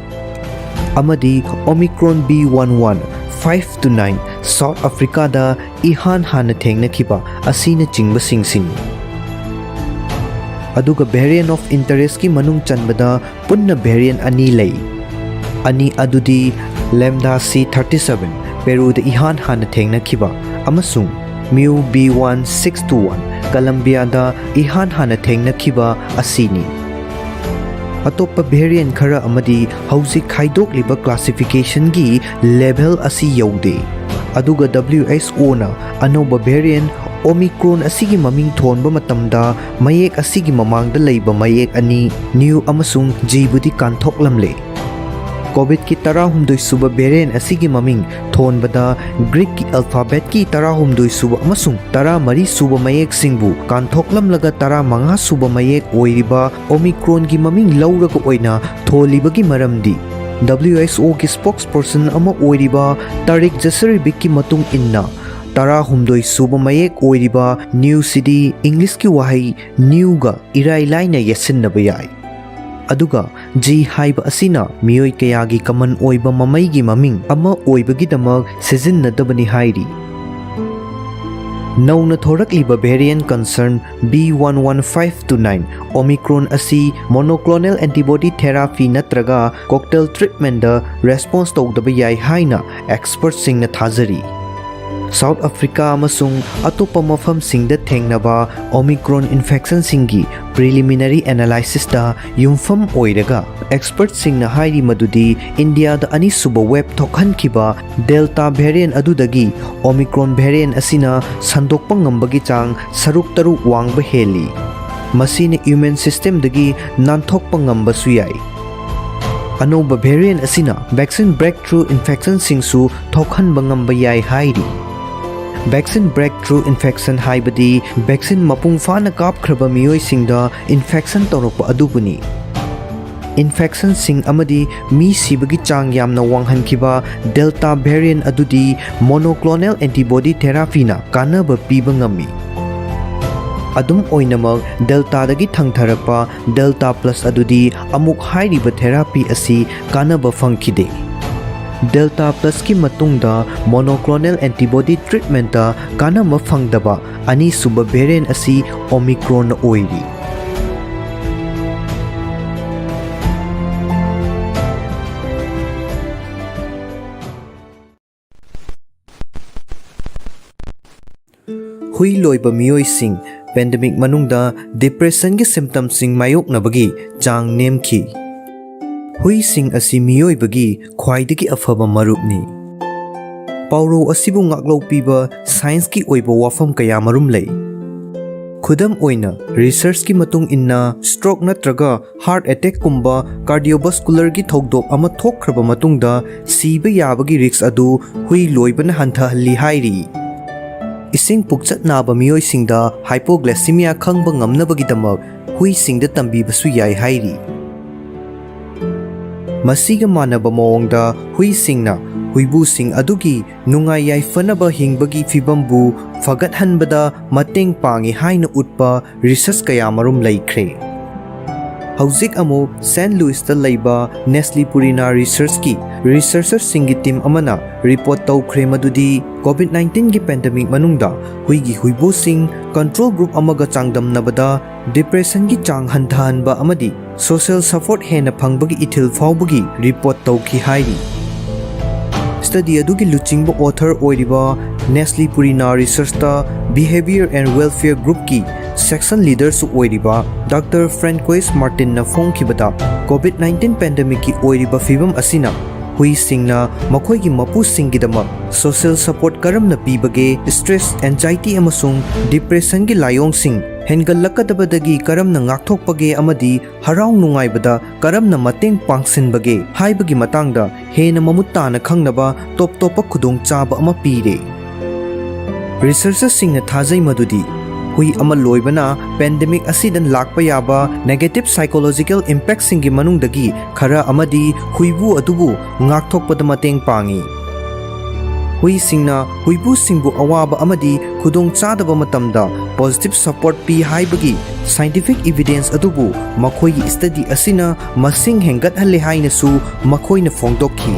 ꯑꯃꯗꯤ Omicron B one one five two nine, South Africaꯗ ꯏꯍꯥꯟ ꯍꯥꯟꯅ ꯊꯦꯡꯅꯈꯤꯕ ꯑꯁꯤꯅꯆꯤꯡꯕꯁꯤꯡꯁꯤꯅꯤ꯫ ꯑꯗꯨꯒ variant of interestꯀꯤ ꯃꯅꯨꯡ ꯆꯟꯕꯗ ꯄꯨꯟꯅ variant ꯑꯅꯤ ꯂꯩ꯫ ꯑꯅꯤ ꯑꯗꯨꯗꯤ Lambda C thirty seven, Peruꯗ ꯏꯍꯥꯟ ꯍꯥꯟꯅ ꯊꯦꯡꯅꯈꯤꯕ, ꯑꯃꯁꯨꯡ Mu B one six two one, Colombiaꯗ ꯏꯍꯥꯟ ꯍꯥꯟꯅ ꯊꯦꯡꯅꯈꯤꯕ ꯑꯁꯤꯅꯤ꯫ ꯑꯇꯣꯞꯄ variant ꯈꯔ ꯑꯃꯗꯤ ꯍꯧꯖꯤꯛ ꯈꯥꯏꯗꯣꯛꯂꯤꯕ classificationꯒꯤ level ꯑꯁꯤ ꯌꯧꯗꯦ꯫ ꯑꯗꯨꯒ WHOꯅ ꯑꯅꯧꯕ variant Omicron ꯑꯁꯤꯒꯤ ꯃꯃꯤꯡ ꯊꯣꯟꯕ ꯃꯇꯝꯗ ꯃꯌꯦꯛ ꯑꯁꯤꯒꯤ ꯃꯃꯥꯡꯗ ꯂꯩꯕ ꯃꯌꯦꯛ ꯑꯅꯤ, Nu ꯑꯃꯁꯨꯡ Gꯕꯨꯗꯤ ꯀꯥꯟꯊꯣꯛꯂꯝꯂꯦ꯫ COVIDꯀꯤ ꯇꯔꯥꯍꯨꯝꯗꯣꯏ ꯁꯨꯕ variant ꯑꯁꯤꯒꯤ ꯃꯃꯤꯡ ꯊꯣꯟꯕꯗ Greekꯀꯤ alphabetꯀꯤ ꯇꯔꯥꯍꯨꯝꯗꯣꯏ ꯁꯨꯕ ꯑꯃꯁꯨꯡ ꯇꯔꯥꯃꯔꯤ ꯁꯨꯕ ꯃꯌꯦꯛꯁꯤꯡꯕꯨ ꯀꯥꯟꯊꯣꯛꯂꯝꯂꯒ ꯇꯔꯥꯃꯉꯥ ꯁꯨꯕ ꯃꯌꯦꯛ ꯑꯣꯏꯔꯤꯕ Omicronꯒꯤ ꯃꯃꯤꯡ ꯂꯧꯔꯒ ꯑꯣꯏꯅ ꯊꯣꯜꯂꯤꯕꯒꯤ ꯃꯔꯝꯗꯤ, WHOꯒꯤ spokesperson ꯑꯃ ꯑꯣꯏꯔꯤꯕ Tariq Jasarevic ꯀꯤ ꯃꯇꯨꯡ ꯏꯟꯅ, ꯇꯔꯥꯍꯨꯝꯗꯣꯏ ꯁꯨꯕ ꯃꯌꯦꯛ ꯑꯣꯏꯔꯤꯕ Nuꯁꯤꯗꯤ Englishꯀꯤ ꯋꯥꯍꯩ newꯒ ꯏꯔꯥꯏ ꯂꯥꯏꯅ ꯌꯦꯠꯁꯤꯟꯅꯕ ꯌꯥꯏ꯫ ꯑꯗꯨꯒ G ꯍꯥꯏꯕ ꯑꯁꯤꯅ ꯃꯤꯑꯣꯏ ꯀꯌꯥꯒꯤ common ꯑꯣꯏꯕ ꯃꯃꯩꯒꯤ ꯃꯃꯤꯡ ꯑꯃ ꯑꯣꯏꯕꯒꯤꯗꯃꯛ ꯁꯤꯖꯤꯟꯅꯗꯕꯅꯤ ꯍꯥꯏꯔꯤ꯫ ꯅꯧꯅ ꯊꯣꯔꯛꯂꯤꯕ variant concern B one one five two nine Omicron ꯑꯁꯤ monoclonal antibody therapy ꯅꯠꯇ꯭ꯔꯒ cocktail treatmentꯗ response ꯇꯧꯗꯕ ꯌꯥꯏ ꯍꯥꯏꯅ expertꯁꯤꯡꯅ ꯊꯥꯖꯔꯤ꯫ South Africa ꯑꯃꯁꯨꯡ ꯑꯇꯣꯞꯄ ꯃꯐꯝꯁꯤꯡꯗ ꯊꯦꯡꯅꯕ Omicron infectionꯁꯤꯡꯒꯤ preliminary analysisꯇ ꯌꯨꯝꯐꯝ ꯑꯣꯏꯔꯒ, expertꯁꯤꯡꯅ ꯍꯥꯏꯔꯤ ꯃꯗꯨꯗꯤ ꯏꯟꯗꯤꯌꯥꯗ ꯑꯅꯤꯁꯨꯕ wave ꯊꯣꯛꯍꯟꯈꯤꯕ Delta variant ꯑꯗꯨꯗꯒꯤ Omicron variant ꯑꯁꯤꯅ ꯁꯟꯗꯣꯛꯄ ꯉꯝꯕꯒꯤ ꯆꯥꯡ ꯁꯔꯨꯛ ꯇꯔꯨꯛ ꯋꯥꯡꯕ ꯍꯦꯜꯂꯤ꯫ ꯃꯁꯤꯅ immune systemꯗꯒꯤ ꯅꯥꯟꯊꯣꯛꯄ ꯉꯝꯕꯁꯨ ꯌꯥꯏ꯫ ꯑꯅꯧꯕ variant ꯑꯁꯤꯅ vaccine breakthrough infectionꯁꯤꯡꯁꯨ ꯊꯣꯛꯍꯟꯕ ꯉꯝꯕ ꯌꯥꯏ ꯍꯥꯏꯔꯤ꯫ Vaccine breakthrough infection ꯍꯥꯏꯕꯗꯤ vaccine ꯃꯄꯨꯡ ꯐꯥꯅ ꯀꯥꯞꯈ꯭ꯔꯕ ꯃꯤꯑꯣꯏꯁꯤꯡꯗ infection ꯇꯧꯔꯛꯄ ꯑꯗꯨꯕꯨꯅꯤ꯫ Infectionꯁꯤꯡ ꯑꯃꯗꯤ ꯃꯤ ꯁꯤꯕꯒꯤ ꯆꯥꯡ ꯌꯥꯝꯅ ꯋꯥꯡꯍꯟꯈꯤꯕ Delta variant ꯑꯗꯨꯗꯤ monoclonal antibody therapyꯅ ꯀꯥꯟꯅꯕ ꯄꯤꯕ ꯉꯝꯃꯤ꯫ ꯑꯗꯨꯝ ꯑꯣꯏꯅꯃꯛ, Deltaꯗꯒꯤ ꯊꯪꯊꯔꯛꯄ Delta Plus ꯑꯗꯨꯗꯤ ꯑꯃꯨꯛ ꯍꯥꯏꯔꯤꯕ therapy ꯑꯁꯤ ꯀꯥꯟꯅꯕ ꯐꯪꯈꯤꯗꯦ꯫ Delta Plusꯀꯤ ꯃꯇꯨꯡꯗ monoclonal antibody treatmentꯇ ꯀꯥꯟꯅꯕ ꯐꯪꯗꯕ ꯑꯅꯤꯁꯨꯕ variant ꯑꯁꯤ Omicronꯅ ꯑꯣꯏꯔꯤ꯫ ꯍꯨꯏ ꯂꯣꯏꯕ ꯃꯤꯑꯣꯏꯁꯤꯡ pandemic ꯃꯅꯨꯡꯗ depressionꯒꯤ symptomꯁꯤꯡ ꯃꯥꯌꯣꯛꯅꯕꯒꯤ ꯆꯥꯡ ꯅꯦꯝꯈꯤ꯫ ꯍꯨꯏꯁꯤꯡ ꯑꯁꯤ ꯃꯤꯑꯣꯏꯕꯒꯤ ꯈ꯭ꯋꯥꯏꯗꯒꯤ ꯑꯐꯕ ꯃꯔꯨꯞꯅꯤ꯫ ꯄꯥꯎꯔꯧ ꯑꯁꯤꯕꯨ ꯉꯥꯛꯂꯧ ꯄꯤꯕ scienceꯀꯤ ꯑꯣꯏꯕ ꯋꯥꯐꯝ ꯀꯌꯥꯃꯔꯨꯝ ꯂꯩ꯫ ꯈꯨꯗꯝ ꯑꯣꯏꯅ, researchꯀꯤ ꯃꯇꯨꯡ ꯏꯟꯅ, stroke ꯅꯠꯇ꯭ꯔꯒ heart attackꯀꯨꯝꯕ cardiovascularꯒꯤ ꯊꯧꯗꯣꯛ ꯑꯃ ꯊꯣꯛꯈ꯭ꯔꯕ ꯃꯇꯨꯡꯗ ꯁꯤꯕ ꯌꯥꯕꯒꯤ risk ꯑꯗꯨ ꯍꯨꯏ ꯂꯣꯏꯕꯅ ꯍꯟꯊꯍꯜꯂꯤ ꯍꯥꯏꯔꯤ꯫ ꯏꯁꯤꯡ ꯄꯨꯛꯆꯠ ꯅꯥꯕ ꯃꯤꯑꯣꯏꯁꯤꯡꯗ hypoglycemia ꯈꯪꯕ ꯉꯝꯅꯕꯒꯤꯗꯃꯛ ꯍꯨꯏꯁꯤꯡꯗ ꯇꯝꯕꯤꯕꯁꯨ ꯌꯥꯏ ꯍꯥꯏꯔꯤ꯫ ꯃꯁꯤꯒ ꯃꯥꯟꯅꯕ ꯃꯑꯣꯡꯗ, ꯍꯨꯏꯁꯤꯡꯅ ꯍꯨꯏꯕꯨꯁꯤꯡ ꯑꯗꯨꯒꯤ ꯅꯨꯡꯉꯥꯏ ꯌꯥꯏꯐꯅꯕ ꯍꯤꯡꯕꯒꯤ ꯐꯤꯚꯝꯕꯨ ꯐꯒꯠꯍꯟꯕꯗ ꯃꯇꯦꯡ ꯄꯥꯡꯏ ꯍꯥꯏꯅ ꯎꯠꯄ research ꯀꯌꯥꯃꯔꯨꯝ ꯂꯩꯈ꯭ꯔꯦ꯫ ꯍꯧꯖꯤꯛ ꯑꯃꯨꯛ ꯁꯦꯟ ꯂꯨꯏꯁꯇ ꯂꯩꯕ Nestle Purina Researchꯀꯤ researcherꯁꯤꯡꯒꯤ team ꯑꯃꯅ report ꯇꯧꯈ꯭ꯔꯦ ꯃꯗꯨꯗꯤ COVID nineteenꯒꯤ pandemic ꯃꯅꯨꯡꯗ ꯍꯨꯏꯒꯤ ꯍꯨꯏꯕꯨꯁꯤꯡ control group ꯑꯃꯒ ꯆꯥꯡꯗꯝꯅꯕꯗ depressionꯒꯤ ꯆꯥꯡ ꯍꯟꯊꯍꯟꯕ ꯑꯃꯗꯤ social support ꯍꯦꯟꯅ ꯐꯪꯕꯒꯤ ꯏꯊꯤꯜ ꯐꯥꯎꯕꯒꯤ report ꯇꯧꯈꯤ ꯍꯥꯏꯔꯤ꯫ Study ꯑꯗꯨꯒꯤ ꯂꯨꯆꯤꯡꯕ author ꯑꯣꯏꯔꯤꯕ Nestle Purina Researchꯇ Behavior and Welfare Groupꯀꯤ section leaderꯁꯨ ꯑꯣꯏꯔꯤꯕ Doctor Francois Martinꯅ ꯐꯣꯡꯈꯤꯕꯗ, COVID nineteen pandemicꯀꯤ ꯑꯣꯏꯔꯤꯕ ꯐꯤꯕꯝ ꯑꯁꯤꯅ ꯍꯨꯏꯁꯤꯡꯅ ꯃꯈꯣꯏꯒꯤ ꯃꯄꯨꯁꯤꯡꯒꯤꯗꯃꯛ social support ꯀꯔꯝꯅ ꯄꯤꯕꯒꯦ, stress, anxiety ꯑꯃꯁꯨꯡ depressionꯒꯤ ꯂꯥꯏꯑꯣꯡꯁꯤꯡ ꯍꯦꯟꯒꯠꯂꯛꯀꯗꯕꯗꯒꯤ ꯀꯔꯝꯅ ꯉꯥꯛꯊꯣꯛꯄꯒꯦ ꯑꯃꯗꯤ ꯍꯔꯥꯎ ꯅꯨꯡꯉꯥꯏꯕꯗ ꯀꯔꯝꯅ ꯃꯇꯦꯡ ꯄꯥꯡꯁꯤꯟꯕꯒꯦ ꯍꯥꯏꯕꯒꯤ ꯃꯇꯥꯡꯗ ꯍꯦꯟꯅ ꯃꯃꯨꯠ ꯇꯥꯅ ꯈꯪꯅꯕ ꯇꯣꯞ ꯇꯣꯞꯄ ꯈꯨꯗꯣꯡꯆꯥꯕ ꯑꯃ ꯄꯤꯔꯦ꯫ Researcherꯁꯤꯡꯅ ꯊꯥꯖꯩ ꯃꯗꯨꯗꯤ ꯍꯨꯏ ꯑꯃ ꯂꯣꯏꯕꯅ pandemic ꯑꯁꯤꯗ ꯂꯥꯛꯄ ꯌꯥꯕ negative psychological impactꯁꯤꯡꯒꯤ ꯃꯅꯨꯡꯗꯒꯤ ꯈꯔ ꯑꯃꯗꯤ ꯍꯨꯏꯕꯨ ꯑꯗꯨꯕꯨ ꯉꯥꯛꯊꯣꯛꯄꯗ ꯃꯇꯦꯡ ꯄꯥꯡꯏ꯫ ꯍꯨꯏꯁꯤꯡꯅ ꯍꯨꯏꯕꯨꯁꯤꯡꯕꯨ ꯑꯋꯥꯕ ꯑꯃꯗꯤ ꯈꯨꯗꯣꯡꯆꯥꯗꯕ ꯃꯇꯝꯗ positive support ꯄꯤ ꯍꯥꯏꯕꯒꯤ scientific evidence ꯑꯗꯨꯕꯨ ꯃꯈꯣꯏꯒꯤ study ꯑꯁꯤꯅ ꯃꯁꯤꯡ ꯍꯦꯟꯒꯠꯍꯜꯂꯦ ꯍꯥꯏꯅꯁꯨ ꯃꯈꯣꯏꯅ ꯐꯣꯡꯗꯣꯛꯈꯤ꯫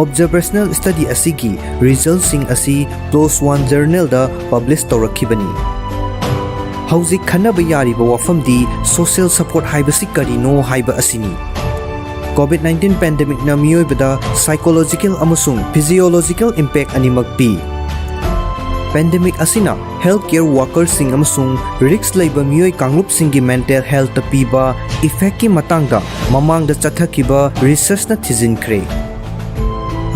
Observational study ꯑꯁꯤꯒꯤ resultꯁꯤꯡ ꯑꯁꯤ PLOS One journalꯗ publish ꯇꯧꯔꯛꯈꯤꯕꯅꯤ꯫ ꯍꯧꯖꯤꯛ ꯈꯟꯅꯕ ꯌꯥꯔꯤꯕ ꯋꯥꯐꯝꯗꯤ social support ꯍꯥꯏꯕꯁꯤ ꯀꯔꯤꯅꯣ ꯍꯥꯏꯕ ꯑꯁꯤꯅꯤ꯫ COVID nineteen pandemicꯅ ꯃꯤꯑꯣꯏꯕꯗ psychological ꯑꯃꯁꯨꯡ physiological impact ꯑꯅꯤꯃꯛ ꯄꯤ꯫ Pandemic ꯑꯁꯤꯅ healthcare workerꯁꯤꯡ ꯑꯃꯁꯨꯡ risk ꯂꯩꯕ ꯃꯤꯑꯣꯏ ꯀꯥꯡꯂꯨꯞꯁꯤꯡꯒꯤ mental healthꯇ ꯄꯤꯕ effectꯀꯤ ꯃꯇꯥꯡꯗ ꯃꯃꯥꯡꯗ ꯆꯠꯊꯈꯤꯕ researchꯅ ꯊꯤꯖꯤꯟꯈ꯭ꯔꯦ꯫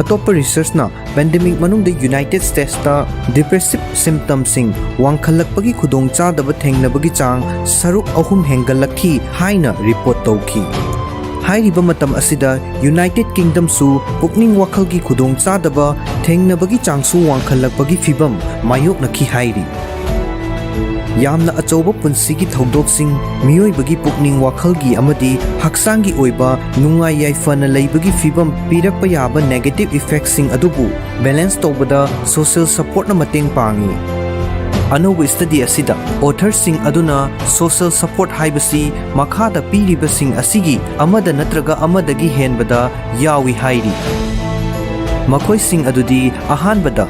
ꯑꯇꯣꯞꯄ researchꯅ pandemic ꯃꯅꯨꯡꯗ United Statesꯇ depressive symptomꯁꯤꯡ ꯋꯥꯡꯈꯠꯂꯛꯄꯒꯤ ꯈꯨꯗꯣꯡꯆꯥꯗꯕ ꯊꯦꯡꯅꯕꯒꯤ ꯆꯥꯡ ꯁꯔꯨꯛ ꯑꯍꯨꯝ ꯍꯦꯟꯒꯠꯂꯛꯈꯤ ꯍꯥꯏꯅ report ꯇꯧꯈꯤ꯫ ꯍꯥꯏꯔꯤꯕ ꯃꯇꯝ ꯑꯁꯤꯗ United Kingdomꯁꯨ ꯄꯨꯛꯅꯤꯡ ꯋꯥꯈꯜꯒꯤ ꯈꯨꯗꯣꯡꯆꯥꯗꯕ ꯊꯦꯡꯅꯕꯒꯤ ꯆꯥꯡꯁꯨ ꯋꯥꯡꯈꯠꯂꯛꯄꯒꯤ ꯐꯤꯚꯝ ꯃꯥꯌꯣꯛꯅꯈꯤ ꯍꯥꯏꯔꯤ꯫ ꯌꯥꯝꯅ ꯑꯆꯧꯕ ꯄꯨꯟꯁꯤꯒꯤ ꯊꯧꯗꯣꯛꯁꯤꯡ, ꯃꯤꯑꯣꯏꯕꯒꯤ ꯄꯨꯛꯅꯤꯡ ꯋꯥꯈꯜꯒꯤ ꯑꯃꯗꯤ ꯍꯛꯆꯥꯡꯒꯤ ꯑꯣꯏꯕ ꯅꯨꯡꯉꯥꯏ ꯌꯥꯏꯐꯅ ꯂꯩꯕꯒꯤ ꯐꯤꯚꯝ ꯄꯤꯔꯛꯄ ꯌꯥꯕ negative effectꯁꯤꯡ ꯑꯗꯨꯕꯨ balance ꯇꯧꯕꯗ social supportꯅ ꯃꯇꯦꯡ ꯄꯥꯡꯏ꯫ ꯑꯅꯧꯕ study ꯑꯁꯤꯗ authorꯁꯤꯡ ꯑꯗꯨꯅ social support ꯍꯥꯏꯕꯁꯤ ꯃꯈꯥꯗ ꯄꯤꯔꯤꯕꯁꯤꯡ ꯑꯁꯤꯒꯤ ꯑꯃꯗ ꯅꯠꯇ꯭ꯔꯒ ꯑꯃꯗꯒꯤ ꯍꯦꯟꯕꯗ ꯌꯥꯎꯏ ꯍꯥꯏꯔꯤ꯫ ꯃꯈꯣꯏꯁꯤꯡ ꯑꯗꯨꯗꯤ, ꯑꯍꯥꯟꯕꯗ,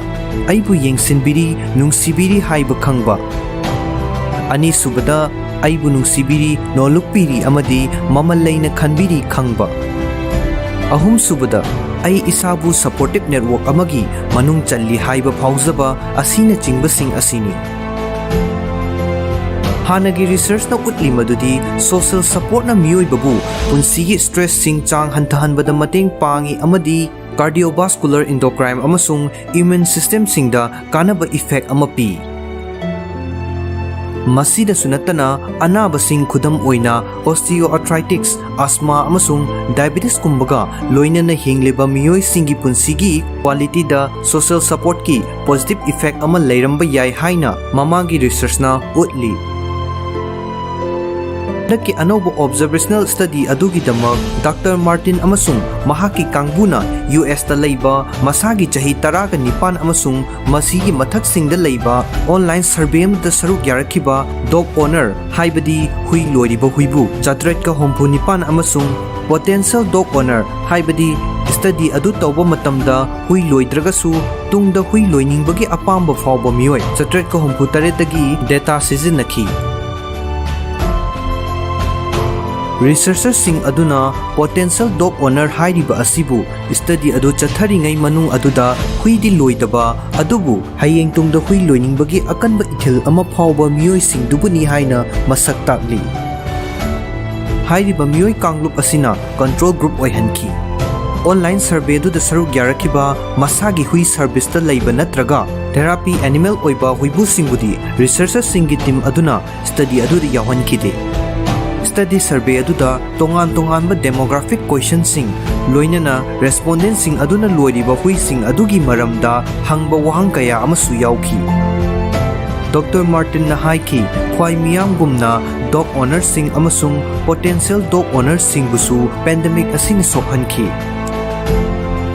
ꯑꯩꯕꯨ ꯌꯦꯡꯁꯤꯟꯕꯤꯔꯤ, ꯅꯨꯡꯁꯤꯕꯤꯔꯤ ꯍꯥꯏꯕ ꯈꯪꯕ꯫ ꯑꯅꯤꯁꯨꯕꯗ, ꯑꯩꯕꯨ ꯅꯨꯡꯁꯤꯕꯤꯔꯤ, ꯅꯣꯜꯂꯨꯛꯄꯤꯔꯤ ꯑꯃꯗꯤ ꯃꯃꯜ ꯂꯩꯅ ꯈꯟꯕꯤꯔꯤ ꯈꯪꯕ꯫ ꯑꯍꯨꯝꯁꯨꯕꯗ, ꯑꯩ ꯏꯁꯥꯕꯨ supportive network ꯑꯃꯒꯤ ꯃꯅꯨꯡ ꯆꯜꯂꯤ ꯍꯥꯏꯕ ꯐꯥꯎꯖꯕ ꯑꯁꯤꯅꯆꯤꯡꯕꯁꯤꯡ ꯑꯁꯤꯅꯤ꯫ ꯍꯥꯟꯅꯒꯤ researchꯅ ꯎꯠꯂꯤ ꯃꯗꯨꯗꯤ social supportꯅ ꯃꯤꯑꯣꯏꯕꯕꯨ ꯄꯨꯟꯁꯤꯒꯤ stressꯁꯤꯡ ꯆꯥꯡ ꯍꯟꯊꯍꯟꯕꯗ ꯃꯇꯦꯡ ꯄꯥꯡꯏ ꯑꯃꯗꯤ cardiovascular, endocrine ꯑꯃꯁꯨꯡ immune systemꯁꯤꯡꯗ ꯀꯥꯟꯅꯕ effect ꯑꯃ ꯄꯤ꯫ ꯃꯁꯤꯗꯁꯨ ꯅꯠꯇꯅ, ꯑꯅꯥꯕꯁꯤꯡ, ꯈꯨꯗꯝ ꯑꯣꯏꯅ osteoarthritis, asthma ꯑꯃꯁꯨꯡ diabetesꯀꯨꯝꯕꯒ ꯂꯣꯏꯅꯅ ꯍꯤꯡꯂꯤꯕ ꯃꯤꯑꯣꯏꯁꯤꯡꯒꯤ ꯄꯨꯟꯁꯤꯒꯤ qualityꯗ social supportꯀꯤ positive effect ꯑꯃ ꯂꯩꯔꯝꯕ ꯌꯥꯏ ꯍꯥꯏꯅ ꯃꯃꯥꯡꯒꯤ researchꯅ ꯎꯠꯂꯤ꯫ ꯍꯟꯗꯛꯀꯤ ꯑꯅꯧꯕ observational study ꯑꯗꯨꯒꯤꯗꯃꯛ Doctor Martin ꯑꯃꯁꯨꯡ ꯃꯍꯥꯛꯀꯤ ꯀꯥꯡꯕꯨꯅ USꯇ ꯂꯩꯕ ꯃꯁꯥꯒꯤ ꯆꯍꯤ ꯇꯔꯥꯒ ꯅꯤꯄꯥꯟ ꯑꯃꯁꯨꯡ ꯃꯁꯤꯒꯤ ꯃꯊꯛꯁꯤꯡꯗ ꯂꯩꯕ online survey ꯑꯃꯗ ꯁꯔꯨꯛ ꯌꯥꯔꯛꯈꯤꯕ dog owner, ꯍꯥꯏꯕꯗꯤ ꯍꯨꯏ ꯂꯣꯏꯔꯤꯕ ꯍꯨꯏꯕꯨ ꯆꯥꯇ꯭ꯔꯦꯠꯀ ꯍꯨꯝꯐꯨ ꯅꯤꯄꯥꯟ ꯑꯃꯁꯨꯡ potential dog owner, ꯍꯥꯏꯕꯗꯤ study ꯑꯗꯨ ꯇꯧꯕ ꯃꯇꯝꯗ ꯍꯨꯏ ꯂꯣꯏꯗ꯭ꯔꯒꯁꯨ ꯇꯨꯡꯗ ꯍꯨꯏ ꯂꯣꯏꯅꯤꯡꯕꯒꯤ ꯑꯄꯥꯝꯕ ꯐꯥꯎꯕ ꯃꯤꯑꯣꯏ ꯆꯥꯇ꯭ꯔꯦꯠꯀ ꯍꯨꯝꯐꯨ ꯇꯔꯦꯠꯇꯒꯤ data ꯁꯤꯖꯤꯟꯅꯈꯤ꯫ Researcherꯁꯤꯡ ꯑꯗꯨꯅ potential dog owner ꯍꯥꯏꯔꯤꯕ ꯑꯁꯤꯕꯨ study ꯑꯗꯨ ꯆꯠꯊꯔꯤꯉꯩ ꯃꯅꯨꯡ ꯑꯗꯨꯗ ꯍꯨꯏꯗꯤ ꯂꯣꯏꯗꯕ, ꯑꯗꯨꯕꯨ ꯍꯌꯦꯡ ꯇꯨꯡꯗ ꯍꯨꯏ ꯂꯣꯏꯅꯤꯡꯕꯒꯤ ꯑꯀꯟꯕ ꯏꯊꯤꯜ ꯑꯃ ꯐꯥꯎꯕ ꯃꯤꯑꯣꯏꯁꯤꯡꯗꯨꯕꯨꯅꯤ ꯍꯥꯏꯅ ꯃꯁꯛ ꯇꯥꯛꯂꯤ꯫ ꯍꯥꯏꯔꯤꯕ ꯃꯤꯑꯣꯏ ꯀꯥꯡꯂꯨꯞ ꯑꯁꯤꯅ control group ꯑꯣꯏꯍꯟꯈꯤ꯫ Online survey ꯑꯗꯨꯗ ꯁꯔꯨꯛ ꯌꯥꯔꯛꯈꯤꯕ ꯃꯁꯥꯒꯤ ꯍꯨꯏ serviceꯇ ꯂꯩꯕ ꯅꯠꯇ꯭ꯔꯒ therapy animal ꯑꯣꯏꯕ ꯍꯨꯏꯕꯨꯁꯤꯡꯕꯨꯗꯤ researcherꯁꯤꯡꯒꯤ team ꯑꯗꯨꯅ study ꯑꯗꯨꯗ ꯌꯥꯎꯍꯟꯈꯤꯗꯦ꯫ Study survey ꯑꯗꯨꯗ ꯇꯣꯉꯥꯟ ꯇꯣꯉꯥꯟꯕ demographic questionꯁꯤꯡ, ꯂꯣꯏꯅꯅ respondentꯁꯤꯡ ꯑꯗꯨꯅ ꯂꯣꯏꯔꯤꯕ ꯍꯨꯏꯁꯤꯡ ꯑꯗꯨꯒꯤ ꯃꯔꯝꯗ ꯍꯪꯕ ꯋꯥꯍꯪ ꯀꯌꯥ ꯑꯃꯁꯨ ꯌꯥꯎꯈꯤ꯫ Doctor Martinꯅ ꯍꯥꯏꯈꯤ, ꯈ꯭ꯋꯥꯏ ꯃꯤꯌꯥꯝꯒꯨꯝꯅ dog ownerꯁꯤꯡ ꯑꯃꯁꯨꯡ potential dog ownerꯁꯤꯡꯕꯨꯁꯨ pandemic ꯑꯁꯤꯅ ꯁꯣꯛꯍꯟꯈꯤ꯫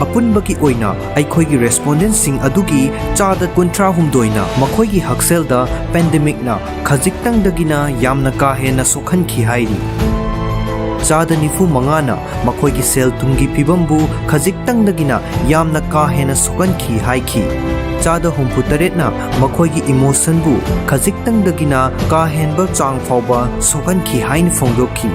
ꯑꯄꯨꯟꯕꯒꯤ ꯑꯣꯏꯅ ꯑꯩꯈꯣꯏꯒꯤ ꯔꯦꯁꯄꯣꯟꯗꯦꯟꯁꯤꯡ ꯑꯗꯨꯒꯤ ꯆꯥꯗ ꯀꯨꯟꯊ꯭ꯔꯥ ꯍꯨꯝꯗꯣꯏꯅ ꯃꯈꯣꯏꯒꯤ ꯍꯛꯁꯦꯜꯗ ꯄꯦꯟꯗꯦꯃꯤꯛꯅ ꯈꯖꯤꯛꯇꯪꯗꯒꯤꯅ ꯌꯥꯝꯅ ꯀꯥ ꯍꯦꯟꯅ ꯁꯣꯛꯍꯟꯈꯤ ꯍꯥꯏꯔꯤ꯫ ꯆꯥꯗ ꯅꯤꯐꯨ ꯃꯉꯥꯅ ꯃꯈꯣꯏꯒꯤ ꯁꯦꯜ ꯊꯨꯝꯒꯤ ꯐꯤꯕꯝꯕꯨ ꯈꯖꯤꯛꯇꯪꯗꯒꯤꯅ ꯌꯥꯝꯅ ꯀꯥ ꯍꯦꯟꯅ ꯁꯣꯛꯍꯟꯈꯤ ꯍꯥꯏꯈꯤ꯫ ꯆꯥꯗ ꯍꯨꯝꯐꯨ ꯇꯔꯦꯠꯅ ꯃꯈꯣꯏꯒꯤ ꯏꯃꯣꯁꯟꯕꯨ ꯈꯖꯤꯛꯇꯪꯗꯒꯤꯅ ꯀꯥ ꯍꯦꯟꯕ ꯆꯥꯡ ꯐꯥꯎꯕ ꯁꯣꯛꯍꯟꯈꯤ ꯍꯥꯏꯅ ꯐꯣꯡꯗꯣꯛꯈꯤ꯫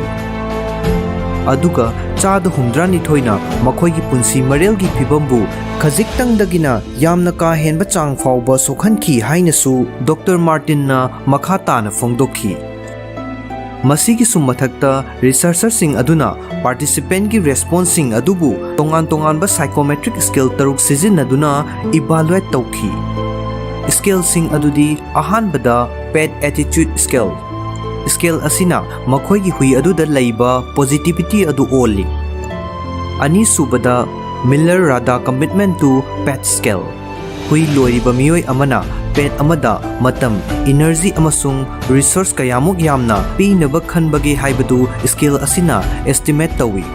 ꯑꯗꯨꯒ ꯆꯥꯗ ꯍꯨꯝꯗ꯭ꯔꯥꯅꯤꯊꯣꯏꯅ ꯃꯈꯣꯏꯒꯤ ꯄꯨꯟꯁꯤ ꯃꯔꯦꯜꯒꯤ ꯐꯤꯕꯝꯕꯨ ꯈꯖꯤꯛꯇꯪꯗꯒꯤꯅ ꯌꯥꯝꯅ ꯀꯥ ꯍꯦꯟꯕ ꯆꯥꯡ ꯐꯥꯎꯕ ꯁꯣꯛꯍꯟꯈꯤ ꯍꯥꯏꯅꯁꯨ ꯗꯣꯛꯇꯔ ꯃꯥꯔꯇꯤꯟꯅ ꯃꯈꯥ ꯇꯥꯅ ꯐꯣꯡꯗꯣꯛꯈꯤ꯫ ꯃꯁꯤꯒꯤꯁꯨ ꯃꯊꯛꯇ, ꯔꯤꯁꯔꯆꯔꯁꯤꯡ ꯑꯗꯨꯅ ꯄꯥꯔꯇꯤꯁꯤꯄꯦꯟꯒꯤ ꯔꯦꯁꯄꯣꯟꯁꯁꯤꯡ ꯑꯗꯨꯕꯨ ꯇꯣꯉꯥꯟ ꯇꯣꯉꯥꯟꯕ ꯁꯥꯏꯀꯣꯃꯦꯇ꯭ꯔꯤꯛ ꯁ꯭ꯀꯦꯜ ꯇꯔꯨꯛ ꯁꯤꯖꯤꯟꯅꯗꯨꯅ ꯏꯚꯥꯂꯨꯑꯦꯠ ꯇꯧꯈꯤ꯫ ꯁ꯭ꯀꯦꯜꯁꯤꯡ ꯑꯗꯨꯗꯤ, ꯑꯍꯥꯟꯕꯗ, ꯄꯦꯠ ꯑꯦꯇꯤꯆꯨꯗ ꯁ꯭ꯀꯦꯜ꯫ ꯁ꯭ꯀꯦꯜ ꯑꯁꯤꯅ ꯃꯈꯣꯏꯒꯤ ꯍꯨꯏ ꯑꯗꯨꯗ ꯂꯩꯕ ꯄꯣꯖꯤꯇꯤꯚꯤꯇꯤ ꯑꯗꯨ ꯑꯣꯜꯂꯤ꯫ ꯑꯅꯤꯁꯨꯕꯗ, Miller Rada Commitment to Pet Scale꯫ ꯍꯨꯏ ꯂꯣꯏꯔꯤꯕ ꯃꯤꯑꯣꯏ ꯑꯃꯅ ꯄꯦꯠ ꯑꯃꯗ ꯃꯇꯝ, ꯏꯅꯔꯖꯤ ꯑꯃꯁꯨꯡ ꯔꯤꯁꯣꯔꯁ ꯀꯌꯥꯃꯨꯛ ꯌꯥꯝꯅ ꯄꯤꯅꯕ ꯈꯟꯕꯒꯦ ꯍꯥꯏꯕꯗꯨ ꯁ꯭ꯀꯦꯜ ꯑꯁꯤꯅ ꯑꯦꯁꯇꯤꯃꯦꯠ ꯇꯧꯏ꯫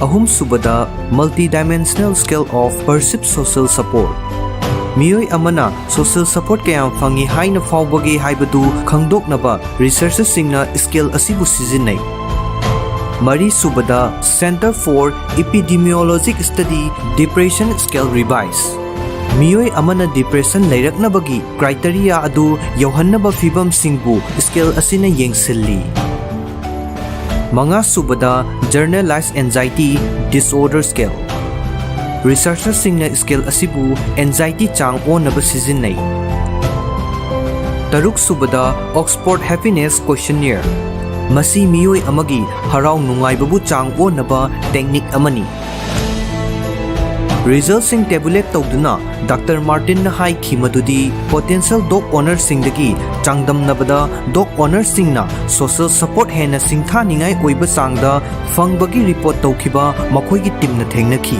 ꯑꯍꯨꯝꯁꯨꯕꯗ, Multidimensional Scale of Perceived Social Support꯫ ꯃꯤꯑꯣꯏ ꯑꯃꯅ ꯁꯣꯁꯤꯌꯦꯜ ꯁꯄꯣꯔꯠ ꯀꯌꯥꯝ ꯐꯪꯏ ꯍꯥꯏꯅ ꯐꯥꯎꯕꯒꯦ ꯍꯥꯏꯕꯗꯨ ꯈꯪꯗꯣꯛꯅꯕ ꯔꯤꯁꯔꯆꯔꯁꯤꯡꯅ ꯁ꯭ꯀꯦꯜ ꯑꯁꯤꯕꯨ ꯁꯤꯖꯤꯟꯅꯩ꯫ ꯃꯔꯤꯁꯨꯕꯗ, Center for Epidemiologic Study Depression Scale Revise꯫ ꯃꯤꯑꯣꯏ ꯑꯃꯅ ꯗꯤꯄ꯭ꯔꯦꯁꯟ ꯂꯩꯔꯛꯅꯕꯒꯤ ꯀ꯭ꯔꯥꯏꯇꯦꯔꯤꯌꯥ ꯑꯗꯨ ꯌꯧꯍꯟꯅꯕ ꯐꯤꯚꯝꯁꯤꯡꯕꯨ ꯁ꯭ꯀꯦꯜ ꯑꯁꯤꯅ ꯌꯦꯡꯁꯤꯜꯂꯤ꯫ ꯃꯉꯥꯁꯨꯕꯗ, Generalized Anxiety Disorder Scale꯫ ꯔꯤꯁꯔꯆꯔꯁꯤꯡꯅ ꯁ꯭ꯀꯦꯜ ꯑꯁꯤꯕꯨ ꯑꯦꯟꯖꯥꯏꯇꯤ ꯆꯥꯡ ꯑꯣꯟꯅꯕ ꯁꯤꯖꯤꯟꯅꯩ꯫ ꯇꯔꯨꯛꯁꯨꯕꯗ, Oxford Happiness Questionnaire꯫ ꯃꯁꯤ ꯃꯤꯑꯣꯏ ꯑꯃꯒꯤ ꯍꯔꯥꯎ ꯅꯨꯡꯉꯥꯏꯕꯕꯨ ꯆꯥꯡ ꯑꯣꯟꯅꯕ ꯇꯦꯛꯅꯤꯛ ꯑꯃꯅꯤ꯫ ꯔꯤꯖꯜꯁꯤꯡ ꯇꯦꯕꯨꯂꯦꯠ ꯇꯧꯗꯨꯅ ꯗꯥꯛꯇꯔ ꯃꯥꯔꯇꯤꯟꯅ ꯍꯥꯏꯈꯤ ꯃꯗꯨꯗꯤ, ꯄꯣꯇꯦꯟꯁꯤꯌꯦꯜ ꯗꯣꯒ ꯑꯣꯅꯔꯁꯤꯡꯗꯒꯤ ꯆꯥꯡꯗꯝꯅꯕꯗ, ꯗꯣꯒ ꯑꯣꯅꯔꯁꯤꯡꯅ ꯁꯣꯁꯤꯌꯦꯜ ꯁꯄꯣꯔꯠ ꯍꯦꯟꯅ ꯁꯤꯡꯊꯥꯅꯤꯡꯉꯥꯏ ꯑꯣꯏꯕ ꯆꯥꯡꯗ ꯐꯪꯕꯒꯤ ꯔꯤꯄꯣꯔꯠ ꯇꯧꯈꯤꯕ ꯃꯈꯣꯏꯒꯤ ꯇꯤꯝꯅ ꯊꯦꯡꯅꯈꯤ꯫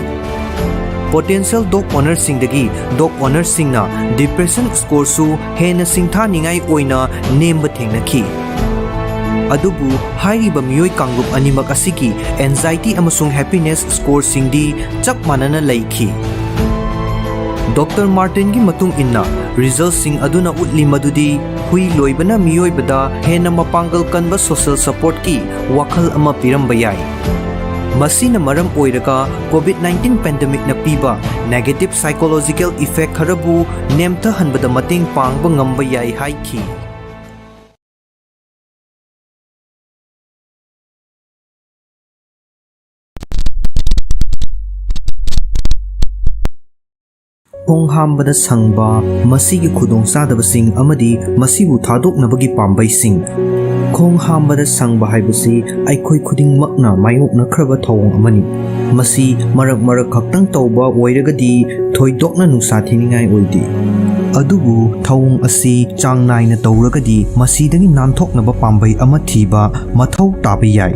ꯄꯣꯇꯦꯟꯁꯤꯌꯦꯜ ꯗꯣꯒ ꯑꯣꯅꯔꯁꯤꯡꯗꯒꯤ ꯗꯣꯒ ꯑꯣꯅꯔꯁꯤꯡꯅ ꯗꯤꯄ꯭ꯔꯦꯁꯟ ꯁ꯭ꯀꯣꯔꯁꯨ ꯍꯦꯟꯅ ꯁꯤꯡꯊꯥꯅꯤꯡꯉꯥꯏ ꯑꯣꯏꯅ ꯅꯦꯝꯕ ꯊꯦꯡꯅꯈꯤ꯫ ꯑꯗꯨꯕꯨ ꯍꯥꯏꯔꯤꯕ ꯃꯤꯑꯣꯏ ꯀꯥꯡꯂꯨꯞ ꯑꯅꯤꯃꯛ ꯑꯁꯤꯒꯤ anxiety ꯑꯃꯁꯨꯡ happiness scoreꯁꯤꯡꯗꯤ ꯆꯞ ꯃꯥꯟꯅꯅ ꯂꯩꯈꯤ꯫ ꯗꯣꯛꯇꯔ ꯃꯥꯔꯇꯤꯟꯒꯤ ꯃꯇꯨꯡ ꯏꯟꯅ, resultꯁꯤꯡ ꯑꯗꯨꯅ ꯎꯠꯂꯤ ꯃꯗꯨꯗꯤ ꯍꯨꯏ ꯂꯣꯏꯕꯅ ꯃꯤꯑꯣꯏꯕꯗ ꯍꯦꯟꯅ ꯃꯄꯥꯡꯒꯜ ꯀꯟꯕ social supportꯀꯤ ꯋꯥꯈꯜ ꯑꯃ ꯄꯤꯔꯝꯕ ꯌꯥꯏ꯫ ꯃꯁꯤꯅ ꯃꯔꯝ ꯑꯣꯏꯔꯒ COVID nineteen pandemicꯅ ꯄꯤꯕ negative psychological effect ꯈꯔꯕꯨ ꯅꯦꯝꯊꯍꯟꯕꯗ ꯃꯇꯦꯡ ꯄꯥꯡꯕ ꯉꯝꯕ ꯌꯥꯏ ꯍꯥꯏꯈꯤ꯫ ꯈꯣꯡ ꯍꯥꯝꯕꯗ ꯁꯪꯕ, ꯃꯁꯤꯒꯤ ꯈꯨꯗꯣꯡꯆꯥꯗꯕꯁꯤꯡ ꯑꯃꯗꯤ ꯃꯁꯤꯕꯨ ꯊꯥꯗꯣꯛꯅꯕꯒꯤ ꯄꯥꯝꯕꯩꯁꯤꯡ꯫ ꯈꯣꯡ ꯍꯥꯝꯕꯗ ꯁꯪꯕ ꯍꯥꯏꯕꯁꯤ ꯑꯩꯈꯣꯏ ꯈꯨꯗꯤꯡꯃꯛꯅ ꯃꯥꯌꯣꯛꯅꯈ꯭ꯔꯕ ꯊꯧꯑꯣꯡ ꯑꯃꯅꯤ꯫ ꯃꯁꯤ ꯃꯔꯛ ꯃꯔꯛ ꯈꯛꯇꯪ ꯇꯧꯕ ꯑꯣꯏꯔꯒꯗꯤ ꯊꯣꯏꯗꯣꯛꯅ ꯅꯨꯡꯁꯥ ꯊꯤꯅꯤꯡꯉꯥꯏ ꯑꯣꯏꯗꯦ꯫ ꯑꯗꯨꯕꯨ ꯊꯧꯑꯣꯡ ꯑꯁꯤ ꯆꯥꯡ ꯅꯥꯏꯅ ꯇꯧꯔꯒꯗꯤ ꯃꯁꯤꯗꯒꯤ ꯅꯥꯟꯊꯣꯛꯅꯕ ꯄꯥꯝꯕꯩ ꯑꯃ ꯊꯤꯕ ꯃꯊꯧ ꯇꯥꯕ ꯌꯥꯏ꯫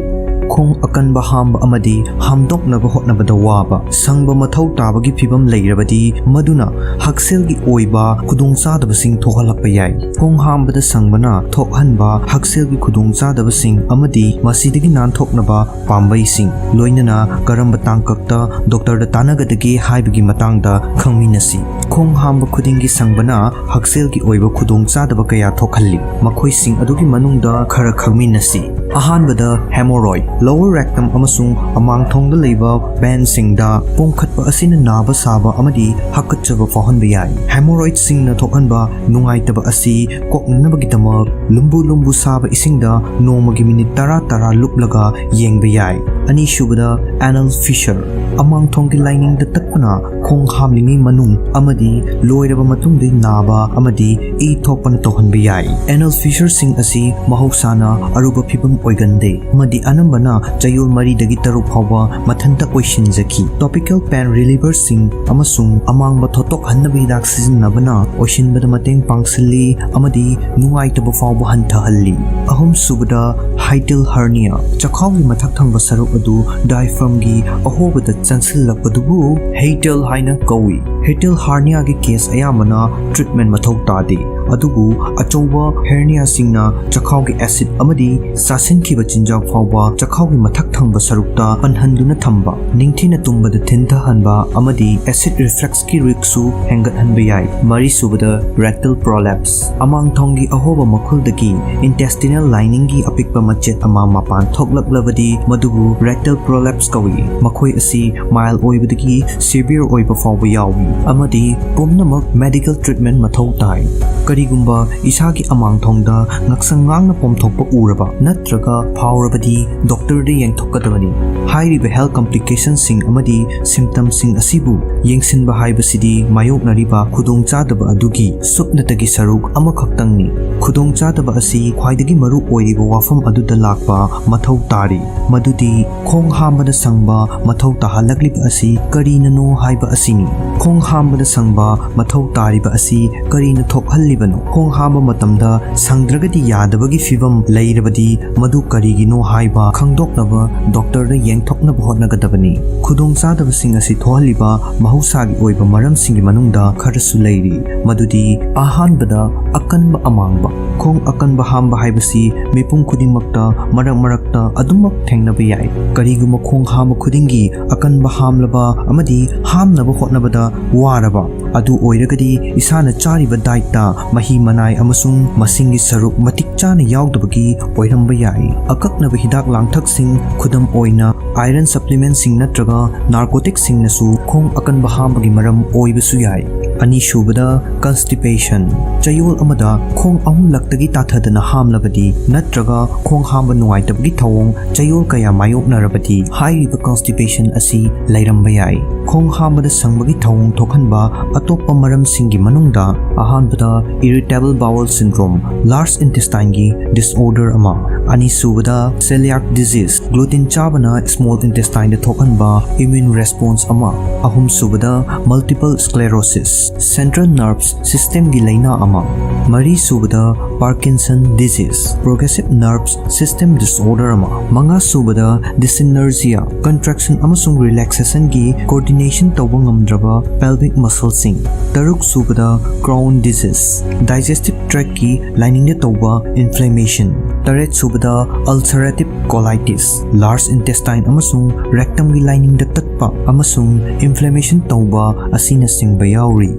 ꯈꯣꯡ ꯑꯀꯟꯕ ꯍꯥꯝꯕ ꯑꯃꯗꯤ ꯍꯥꯝꯗꯣꯛꯅꯕ ꯍꯣꯠꯅꯕꯗ ꯋꯥꯕ, ꯁꯪꯕ ꯃꯊꯧ ꯇꯥꯕꯒꯤ ꯐꯤꯚꯝ ꯂꯩꯔꯕꯗꯤ ꯃꯗꯨꯅ ꯍꯛꯁꯦꯜꯒꯤ ꯑꯣꯏꯕ ꯈꯨꯗꯣꯡꯆꯥꯗꯕꯁꯤꯡ ꯊꯣꯛꯍꯜꯂꯛꯄ ꯌꯥꯏ꯫ ꯈꯣꯡ ꯍꯥꯝꯕꯗ ꯁꯪꯕꯅ ꯊꯣꯛꯍꯟꯕ ꯍꯛꯁꯦꯜꯒꯤ ꯈꯨꯗꯣꯡꯆꯥꯗꯕꯁꯤꯡ ꯑꯃꯗꯤ ꯃꯁꯤꯗꯒꯤ ꯅꯥꯟꯊꯣꯛꯅꯕ ꯄꯥꯝꯕꯩꯁꯤꯡ, ꯂꯣꯏꯅꯅ ꯀꯔꯝꯕ ꯇꯥꯡꯀꯛꯇ ꯗꯣꯛꯇꯔꯗ ꯇꯥꯟꯅꯒꯗꯒꯦ ꯍꯥꯏꯕꯒꯤ ꯃꯇꯥꯡꯗ ꯈꯪꯃꯤꯟꯅꯁꯤ꯫ ꯈꯣꯡ ꯍꯥꯝꯕ ꯈꯨꯗꯤꯡꯒꯤ ꯁꯪꯕꯅ ꯍꯛꯁꯦꯜꯒꯤ ꯑꯣꯏꯕ ꯈꯨꯗꯣꯡꯆꯥꯗꯕ ꯀꯌꯥ ꯊꯣꯛꯍꯜꯂꯤ꯫ ꯃꯈꯣꯏꯁꯤꯡ ꯑꯗꯨꯒꯤ ꯃꯅꯨꯡꯗ ꯈꯔ ꯈꯪꯃꯤꯟꯅꯁꯤ꯫ ꯑꯍꯥꯟꯕꯗ, hemorrhoid꯫ Lower rectum ꯑꯃꯁꯨꯡ ꯑꯃꯥꯡꯊꯣꯡꯗ ꯂꯩꯕ vein ꯁꯤꯡꯗ ꯄꯣꯝꯈꯠꯄ ꯑꯁꯤꯅ ꯅꯥꯕ ꯁꯥꯕ ꯑꯃꯗꯤ ꯍꯥꯀꯠꯆꯕ ꯐꯥꯎꯍꯟꯕ ꯌꯥꯏ꯫ Hemorrhoid ꯁꯤꯡꯅ ꯊꯣꯛꯍꯟꯕ ꯅꯨꯡꯉꯥꯏꯇꯕ ꯑꯁꯤ ꯀꯣꯛꯅꯅꯕꯒꯤꯗꯃꯛ ꯂꯨꯝꯕꯨ ꯂꯨꯝꯕꯨ ꯁꯥꯕ ꯏꯁꯤꯡꯗ ꯅꯣꯡꯃꯒꯤ ꯃꯤꯅꯤꯠ ꯇꯔꯥ ꯇꯔꯥ ꯂꯨꯞꯂꯒ ꯌꯦꯡꯕ ꯌꯥꯏ꯫ ꯑꯅꯤꯁꯨꯕꯗ, anal fissure꯫ ꯑꯃꯥꯡꯊꯣꯡꯒꯤ ꯂꯥꯏꯅꯤꯡꯗ ꯇꯠꯄꯅ ꯈꯣꯡ ꯍꯥꯝꯂꯤꯉꯩ ꯃꯅꯨꯡ ꯑꯃꯗꯤ ꯂꯣꯏꯔꯕ ꯃꯇꯨꯡꯗ ꯅꯥꯕ ꯑꯃꯗꯤ ꯏ ꯊꯣꯛꯄꯅ ꯇꯧꯍꯟꯕ ꯌꯥꯏ꯫ Anal fissure ꯁꯤꯡ ꯑꯁꯤ ꯃꯍꯧꯁꯥꯅ ꯑꯔꯨꯕ ꯐꯤꯚꯝ ꯑꯣꯏꯒꯟꯗꯦ ꯑꯃꯗꯤ ꯑꯅꯝꯕꯅ ꯆꯌꯣꯜ ꯃꯔꯤꯗꯒꯤ ꯇꯔꯨꯛ ꯐꯥꯎꯕ ꯃꯊꯟꯇ ꯑꯣꯏꯁꯤꯟꯖꯈꯤ꯫ Topical pain reliever ꯁꯤꯡ ꯑꯃꯁꯨꯡ ꯑꯃꯥꯡꯕ ꯊꯣꯠꯇꯣꯛꯍꯟꯅꯕ ꯍꯤꯗꯥꯛ ꯁꯤꯖꯤꯟꯅꯕꯅ ꯑꯣꯏꯁꯤꯟꯕꯗ ꯃꯇꯦꯡ ꯄꯥꯡꯁꯤꯜꯂꯤ ꯑꯃꯗꯤ ꯅꯨꯡꯉꯥꯏꯇꯕ ꯐꯥꯎꯕ ꯍꯟꯊꯍꯜꯂꯤ꯫ ꯑꯍꯨꯝꯁꯨꯕꯗ, hiatal hernia꯫ ꯆꯈꯥꯎꯒꯤ ꯃꯊꯛ ꯊꯪꯕ ꯁꯔꯨꯛ ꯑꯗꯨ diaphragm ꯒꯤ ꯑꯍꯣꯕꯗ ꯆꯪꯁꯤꯜꯂꯛꯄꯗꯨꯕꯨ hiatal ꯍꯥꯏꯅ ꯀꯧꯏ꯫ Hiatal hernia ꯒꯤ case ꯑꯌꯥꯝꯕꯅ treatment ꯃꯊꯧ ꯇꯥꯗꯦ꯫ ꯑꯗꯨꯕꯨ ꯑꯆꯧꯕ ꯍꯦꯔꯅꯤꯌꯥꯁꯤꯡꯅ ꯆꯈꯥꯎꯒꯤ ꯑꯦꯁꯤꯗ ꯑꯃꯗꯤ ꯆꯥꯁꯤꯟꯈꯤꯕ ꯆꯤꯟꯖꯥꯛ ꯐꯥꯎꯕ ꯆꯈꯥꯎꯒꯤ ꯃꯊꯛ ꯊꯪꯕ ꯁꯔꯨꯛꯇ ꯄꯟꯍꯟꯗꯨꯅ ꯊꯝꯕ, ꯅꯤꯡꯊꯤꯅ ꯇꯨꯝꯕꯗ ꯊꯤꯟꯊꯍꯟꯕ ꯑꯃꯗꯤ ꯑꯦꯁꯤꯗ ꯔꯤꯐ꯭ꯂꯛꯁꯀꯤ ꯔꯤꯁ꯭ꯛꯁꯨ ꯍꯦꯟꯒꯠꯍꯟꯕ ꯌꯥꯏ꯫ ꯃꯔꯤꯁꯨꯕꯗ, ꯔꯦꯛꯇꯜ ꯄ꯭ꯔꯣꯂꯦꯞꯁ꯫ ꯑꯃꯥꯡꯊꯣꯡꯒꯤ ꯑꯍꯣꯕ ꯃꯈꯨꯜꯗꯒꯤ ꯏꯟꯇꯦꯁꯇꯤꯅꯦꯜ ꯂꯥꯏꯅꯤꯡꯒꯤ ꯑꯄꯤꯛꯄ ꯃꯆꯦꯠ ꯑꯃ ꯃꯄꯥꯟ ꯊꯣꯛꯂꯛꯂꯕꯗꯤ ꯃꯗꯨꯕꯨ ꯔꯦꯛꯇꯜ ꯄ꯭ꯔꯣꯂꯦꯞꯁ ꯀꯧꯏ꯫ ꯃꯈꯣꯏ ꯑꯁꯤ ꯃꯥꯏꯜ ꯑꯣꯏꯕꯗꯒꯤ ꯁꯤꯚꯤꯌꯔ ꯑꯣꯏꯕ ꯐꯥꯎꯕ ꯌꯥꯎꯏ ꯑꯃꯗꯤ ꯄꯨꯝꯅꯃꯛ ꯃꯦꯗꯤꯀꯦꯜ ꯇ꯭ꯔꯤꯠꯃꯦꯟꯠ ꯃꯊꯧ ꯇꯥꯏ꯫ ꯀꯔꯤꯒꯨꯝꯕ ꯏꯁꯥꯒꯤ ꯑꯃꯥꯡꯊꯣꯡꯗ ꯉꯛꯁꯪ ꯉꯥꯡꯅ ꯄꯣꯝꯊꯣꯛꯄ ꯎꯔꯕ ꯅꯠꯇ꯭ꯔꯒ ꯐꯥꯎꯔꯕꯗꯤ ꯗꯣꯛꯇꯔꯗ ꯌꯦꯡꯊꯣꯛꯀꯗꯕꯅꯤ꯫ ꯍꯥꯏꯔꯤꯕ ꯍꯦꯜꯊ ꯀꯝꯄ꯭ꯂꯤꯀꯦꯁꯟꯁꯤꯡ ꯑꯃꯗꯤ ꯁꯤꯝꯇꯝꯁꯤꯡ ꯑꯁꯤꯕꯨ ꯌꯦꯡꯁꯤꯟꯕ ꯍꯥꯏꯕꯁꯤꯗꯤ ꯃꯥꯌꯣꯛꯅꯔꯤꯕ ꯈꯨꯗꯣꯡꯆꯥꯗꯕ ꯑꯗꯨꯒꯤ ꯁꯨꯞꯅꯇꯒꯤ ꯁꯔꯨꯛ ꯑꯃꯈꯛꯇꯪꯅꯤ꯫ ꯈꯨꯗꯣꯡꯆꯥꯗꯕ ꯑꯁꯤ ꯈ꯭ꯋꯥꯏꯗꯒꯤ ꯃꯔꯨ ꯑꯣꯏꯔꯤꯕ ꯋꯥꯐꯝ ꯑꯗꯨꯗ ꯂꯥꯛꯄ ꯃꯊꯧ ꯇꯥꯔꯤ, ꯃꯗꯨꯗꯤ ꯈꯣꯡ ꯍꯥꯝꯕꯗ ꯁꯪꯕ ꯃꯊꯧ ꯇꯥꯍꯜꯂꯛꯂꯤꯕ ꯑꯁꯤ ꯀꯔꯤꯅꯅꯣ ꯍꯥꯏꯕ ꯑꯁꯤꯅꯤ꯫ ꯈꯣꯡ ꯍꯥꯝꯕꯗ ꯁꯪꯕ ꯃꯊꯧ ꯇꯥꯔꯤꯕ ꯑꯁꯤ ꯀꯔꯤꯅ ꯊꯣꯛꯍꯜꯂꯤꯕꯅꯣ? ꯈꯣꯡ ꯍꯥꯝꯕ ꯃꯇꯝꯗ ꯁꯪꯗ꯭ꯔꯒꯗꯤ ꯌꯥꯗꯕꯒꯤ ꯐꯤꯚꯝ ꯂꯩꯔꯕꯗꯤ ꯃꯗꯨ ꯀꯔꯤꯒꯤꯅꯣ ꯍꯥꯏꯕ ꯈꯪꯗꯣꯛꯅꯕ ꯗꯣꯛꯇꯔꯗ ꯌꯦꯡꯊꯣꯛꯅꯕ ꯍꯣꯠꯅꯒꯗꯕꯅꯤ꯫ ꯈꯨꯗꯣꯡꯆꯥꯗꯕꯁꯤꯡ ꯑꯁꯤ ꯊꯣꯛꯍꯜꯂꯤꯕ ꯃꯍꯧꯁꯥꯒꯤ ꯑꯣꯏꯕ ꯃꯔꯝꯁꯤꯡꯒꯤ ꯃꯅꯨꯡꯗ ꯈꯔꯁꯨ ꯂꯩꯔꯤ, ꯃꯗꯨꯗꯤ ꯑꯍꯥꯟꯕꯗ ꯑꯀꯟꯕ ꯑꯃꯥꯡꯕ꯫ ꯈꯣꯡ ꯑꯀꯟꯕ ꯍꯥꯝꯕ ꯍꯥꯏꯕꯁꯤ ꯃꯤꯄꯨꯝ ꯈꯨꯗꯤꯡꯃꯛꯇ ꯃꯔꯛ ꯃꯔꯛꯇ ꯑꯗꯨꯃꯛ ꯊꯦꯡꯅꯕ ꯌꯥꯏ꯫ ꯀꯔꯤꯒꯨꯝꯕ ꯈꯣꯡ ꯍꯥꯝꯕ ꯈꯨꯗꯤꯡꯒꯤ ꯑꯀꯟꯕ ꯍꯥꯝꯂꯕ ꯑꯃꯗꯤ ꯍꯥꯝꯅꯕ ꯍꯣꯠꯅꯕꯗ ꯋꯥꯔꯕ ꯑꯗꯨ ꯑꯣꯏꯔꯒꯗꯤ ꯏꯁꯥꯅ ꯆꯥꯔꯤꯕ ꯗꯥꯏꯠꯇ ꯃꯍꯤ ꯃꯅꯥꯏ ꯑꯃꯁꯨꯡ ꯃꯁꯤꯡꯒꯤ ꯁꯔꯨꯛ ꯃꯇꯤꯛ ꯆꯥꯅ ꯌꯥꯎꯗꯕꯒꯤ ꯑꯣꯏꯔꯝꯕ ꯌꯥꯏ꯫ ꯑꯀꯛꯅꯕ ꯍꯤꯗꯥꯛ ꯂꯥꯡꯊꯛꯁꯤꯡ, ꯈꯨꯗꯝ ꯑꯣꯏꯅ ꯑꯥꯏꯔꯟ ꯁꯄ꯭ꯂꯤꯃꯦꯟꯠꯁꯤꯡ ꯅꯠꯇ꯭ꯔꯒ ꯅꯥꯔꯀꯣꯇꯤꯛꯁꯤꯡꯅꯁꯨ ꯈꯣꯡ ꯑꯀꯟꯕ ꯍꯥꯝꯕꯒꯤ ꯃꯔꯝ ꯑꯣꯏꯕꯁꯨ ꯌꯥꯏ꯫ ꯑꯅꯤꯁꯨꯕꯗ, ꯀꯟꯁꯇꯤꯄꯦꯁꯟ꯫ ꯆꯌꯣꯜ ꯑꯃꯗ ꯈꯣꯡ ꯑꯍꯨꯝꯂꯛꯇꯒꯤ ꯇꯥꯊꯗꯅ ꯍꯥꯝꯂꯕꯗꯤ ꯅꯠꯇ꯭ꯔꯒ ꯈꯣꯡ ꯍꯥꯝꯕ ꯅꯨꯡꯉꯥꯏꯇꯕꯒꯤ ꯊꯧꯑꯣꯡ ꯆꯌꯣꯜ ꯀꯌꯥ ꯃꯥꯌꯣꯛꯅꯔꯕꯗꯤ ꯍꯥꯏꯔꯤꯕ ꯀꯟꯁꯇꯤꯄꯦꯁꯟ ꯑꯁꯤ ꯂꯩꯔꯝꯕ ꯌꯥꯏ꯫ ꯈꯣꯡ ꯍꯥꯝꯕꯗ ꯁꯪꯕꯒꯤ ꯊꯧꯑꯣꯡ ꯊꯣꯛꯍꯟꯕ ꯑꯇꯣꯞꯄ ꯃꯔꯝꯁꯤꯡꯒꯤ ꯃꯅꯨꯡꯗ ꯑꯍꯥꯟꯕꯗ ꯏꯔꯤꯇꯦꯕꯜ ꯕꯥꯋꯜ ꯁꯤꯟꯗ꯭ꯔꯣꯝ, ꯂꯥꯔꯖ ꯏꯟꯇꯦꯁꯇꯥꯏꯟꯒꯤ ꯗꯤꯁꯑꯣꯔꯗꯔ ꯑꯃ, ꯑꯅꯤꯁꯨꯕꯗ ꯁꯦꯂꯤꯌꯥꯛ ꯗꯤꯖꯤꯖ, ꯒ꯭ꯂꯨꯇꯤꯟ ꯆꯥꯕꯅ ꯁ꯭ꯃꯣꯜ ꯏꯟꯇꯦꯁꯇꯥꯏꯟꯗ ꯊꯣꯛꯍꯟꯕ ꯏꯝꯌꯨꯟ ꯔꯦꯁꯄꯣꯟꯁ ꯑꯃ, ꯑꯍꯨꯝꯁꯨꯕꯗ ꯃꯜꯇꯤꯄꯜ ꯁ꯭ꯀ꯭ꯂꯦꯔꯣꯁꯤꯁ, Central Nerves Systemꯒꯤ ꯂꯩꯅꯥ ꯑꯃ, ꯃꯔꯤ ꯁꯨꯕꯗ Parkinson Disease, Progressive Nerves System Disorder ꯑꯃ, ꯃꯉꯥ ꯁꯨꯕꯗ Dyssynergia, Contraction ꯑꯃꯁꯨꯡ Relaxationꯒꯤ Coordination ꯇꯧꯕ ꯉꯝꯗ꯭ꯔꯕ Pelvic Muscleꯁꯤꯡ, ꯇꯔꯨꯛ ꯁꯨꯕꯗ Crohn Disease, Digestive Tractꯀꯤ Liningꯗ ꯇꯧꯕ Inflammation, ꯇꯔꯦꯠ ꯁꯨꯕꯗ Ulcerative Colitis, Large Intestine ꯑꯃꯁꯨꯡ Rectumꯒꯤ Liningꯗ ꯇꯠꯄ ꯑꯃꯁꯨꯡ Inflammation ꯇꯧꯕ ꯑꯁꯤꯅꯆꯤꯡꯕ ꯌꯥꯎꯔꯤ꯫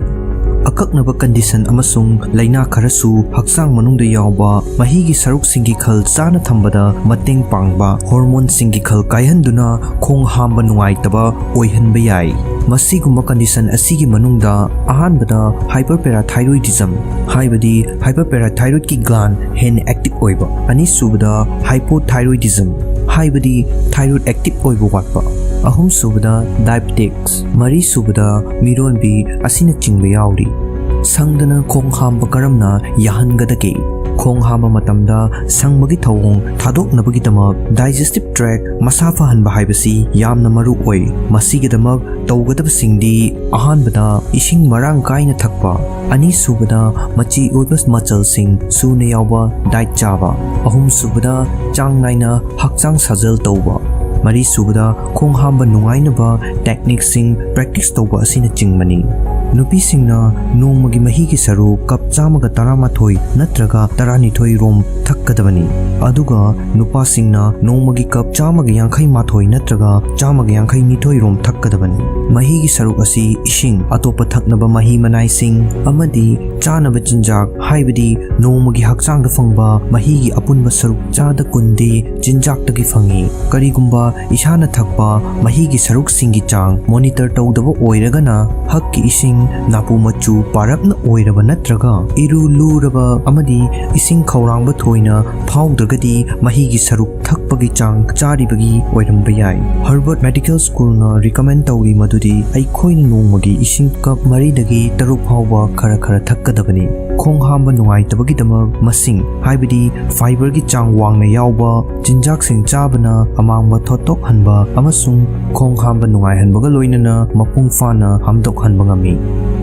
ꯑꯀꯛꯅꯕ condition ꯑꯃꯁꯨꯡ ꯂꯩꯅꯥ ꯈꯔꯁꯨ ꯍꯛꯆꯥꯡ ꯃꯅꯨꯡꯗ ꯌꯥꯎꯕ ꯃꯍꯤꯒꯤ ꯁꯔꯨꯛꯁꯤꯡꯒꯤ ꯈꯜ ꯆꯥꯅ ꯊꯝꯕꯗ ꯃꯇꯦꯡ ꯄꯥꯡꯕ hormoneꯁꯤꯡꯒꯤ ꯈꯜ ꯀꯥꯏꯍꯟꯗꯨꯅ ꯈꯣꯡ ꯍꯥꯝꯕ ꯅꯨꯡꯉꯥꯏꯇꯕ ꯑꯣꯏꯍꯟꯕ ꯌꯥꯏ꯫ ꯃꯁꯤꯒꯨꯝꯕ condition ꯑꯁꯤꯒꯤ ꯃꯅꯨꯡꯗ ꯑꯍꯥꯟꯕꯗ Hyperparathyroidism, ꯍꯥꯏꯕꯗꯤ Hyperparathyroidꯀꯤ gland ꯍꯦꯟꯅ active ꯑꯣꯏꯕ, ꯑꯅꯤꯁꯨꯕꯗ Hypothyroidism, ꯍꯥꯏꯕꯗꯤ Thyroid active ꯑꯣꯏꯕ ꯋꯥꯠꯄ, ꯑꯍꯨꯝꯁꯨꯕꯗ Diabetes, ꯃꯔꯤꯁꯨꯕꯗ ꯃꯤꯔꯣꯟꯕꯤ ꯑꯁꯤꯅꯆꯤꯡꯕ ꯌꯥꯎꯔꯤ꯫ ꯁꯪꯗꯅ ꯈꯣꯡ ꯍꯥꯝꯕ ꯀꯔꯝꯅ ꯌꯥꯍꯟꯒꯗꯒꯦ? ꯈꯣꯡ ꯍꯥꯝꯕ ꯃꯇꯝꯗ ꯁꯪꯕꯒꯤ ꯊꯧꯑꯣꯡ ꯊꯥꯗꯣꯛꯅꯕꯒꯤꯗꯃꯛ digestive tract ꯃꯁꯥ ꯐꯍꯟꯕ ꯍꯥꯏꯕꯁꯤ ꯌꯥꯝꯅ ꯃꯔꯨ ꯑꯣꯏ꯫ ꯃꯁꯤꯒꯤꯗꯃꯛ ꯇꯧꯒꯗꯕꯁꯤꯡꯗꯤ: ꯑꯍꯥꯟꯕꯗ, ꯏꯁꯤꯡ ꯃꯔꯥꯡ ꯀꯥꯏꯅ ꯊꯛꯄ, ꯑꯅꯤꯁꯨꯕꯗ, ꯃꯆꯤ ꯑꯣꯏꯕ ꯃꯆꯜꯁꯤꯡ ꯁꯨꯅ ꯌꯥꯎꯕ diet ꯆꯥꯕ, ꯑꯍꯨꯝꯁꯨꯕꯗ, ꯆꯥꯡ ꯅꯥꯏꯅ ꯍꯛꯆꯥꯡ ꯁꯥꯖꯦꯜ ꯇꯧꯕ, ꯃꯔꯤꯁꯨꯕꯗ, ꯈꯣꯡ ꯍꯥꯝꯕ ꯅꯨꯡꯉꯥꯏꯅꯕ techniqueꯁꯤꯡ practice ꯇꯧꯕ ꯑꯁꯤꯅꯆꯤꯡꯕꯅꯤ꯫ ꯅꯨꯄꯤꯁꯤꯡꯅ ꯅꯣꯡꯃꯒꯤ ꯃꯍꯤꯒꯤ ꯁꯔꯨꯛ ꯀꯞ ꯆꯥꯝꯃꯒ ꯇꯔꯥꯃꯥꯊꯣꯏ ꯅꯠꯇ꯭ꯔꯒ ꯇꯔꯥꯅꯤꯊꯣꯏ ꯔꯣꯝ ꯊꯛꯀꯗꯕꯅꯤ, ꯑꯗꯨꯒ ꯅꯨꯄꯥꯁꯤꯡꯅ ꯅꯣꯡꯃꯒꯤ ꯀꯞ ꯆꯥꯝꯃꯒ ꯌꯥꯡꯈꯩ ꯃꯥꯊꯣꯏ ꯅꯠꯇ꯭ꯔꯒ ꯆꯥꯝꯃꯒ ꯌꯥꯡꯈꯩ ꯅꯤꯊꯣꯏ ꯔꯣꯝ ꯊꯛꯀꯗꯕꯅꯤ꯫ ꯃꯍꯤꯒꯤ ꯁꯔꯨꯛ ꯑꯁꯤ ꯏꯁꯤꯡ, ꯑꯇꯣꯞꯄ ꯊꯛꯅꯕ ꯃꯍꯤ ꯃꯅꯥꯏꯁꯤꯡ ꯑꯃꯗꯤ ꯆꯥꯅꯕ ꯆꯤꯟꯖꯥꯛ, ꯍꯥꯏꯕꯗꯤ ꯅꯣꯡꯃꯒꯤ ꯍꯛꯆꯥꯡꯗ ꯐꯪꯕ ꯃꯍꯤꯒꯤ ꯑꯄꯨꯟꯕ ꯁꯔꯨꯛ ꯆꯥꯗ ꯀꯨꯟꯗꯤ ꯆꯤꯟꯖꯥꯛꯇꯒꯤ ꯐꯪꯏ꯫ ꯀꯔꯤꯒꯨꯝꯕ ꯏꯁꯥꯅ ꯊꯛꯄ ꯃꯍꯤꯒꯤ ꯁꯔꯨꯛꯁꯤꯡꯒꯤ ꯆꯥꯡ monitor ꯇꯧꯗꯕ ꯑꯣꯏꯔꯒꯅ, ꯍꯛꯀꯤ ꯏꯁꯤꯡ, ꯅꯥꯄꯨ ꯃꯆꯨ ꯄꯥꯔꯞꯅ ꯑꯣꯏꯔꯕ ꯅꯠꯇ꯭ꯔꯒ ꯏꯔꯨ ꯂꯨꯔꯕ ꯑꯃꯗꯤ ꯏꯁꯤꯡ ꯈꯧꯔꯥꯡꯕ ꯊꯣꯏꯅ ꯐꯥꯎꯗ꯭ꯔꯒꯗꯤ, ꯃꯍꯤꯒꯤ ꯁꯔꯨꯛ ꯊꯛꯄꯒꯤ ꯆꯥꯡ ꯆꯥꯔꯤꯕꯒꯤ ꯑꯣꯏꯔꯝꯕ ꯌꯥꯏ꯫ Harvard Medical Schoolꯅ recommend ꯇꯧꯔꯤ ꯃꯗꯨꯗꯤ ꯑꯩꯈꯣꯏꯅ ꯅꯣꯡꯃꯒꯤ ꯏꯁꯤꯡ ꯀꯞ ꯃꯔꯤꯗꯒꯤ ꯇꯔꯨꯛ ꯐꯥꯎꯕ ꯈꯔ ꯈꯔ ꯊꯛꯀꯗꯕꯅꯤ꯫ ꯈꯣꯡ ꯍꯥꯝꯕ ꯅꯨꯡꯉꯥꯏꯇꯕꯒꯤꯗꯃꯛ ꯃꯁꯤꯡ, ꯍꯥꯏꯕꯗꯤ fiberꯒꯤ ꯆꯥꯡ ꯋꯥꯡꯅ ꯌꯥꯎꯕ ꯆꯤꯟꯖꯥꯛꯁꯤꯡ ꯆꯥꯕꯅ ꯑꯃꯥꯡꯕ ꯊꯣꯠꯇꯣꯛꯍꯟꯕ ꯑꯃꯁꯨꯡ ꯈꯣꯡ ꯍꯥꯝꯕ ꯅꯨꯡꯉꯥꯏꯍꯟꯕꯒ ꯂꯣꯏꯅꯅ ꯃꯄꯨꯡ ꯐꯥꯅ ꯍꯥꯝꯗꯣꯛꯍꯟꯕ ꯉꯝꯃꯤ꯫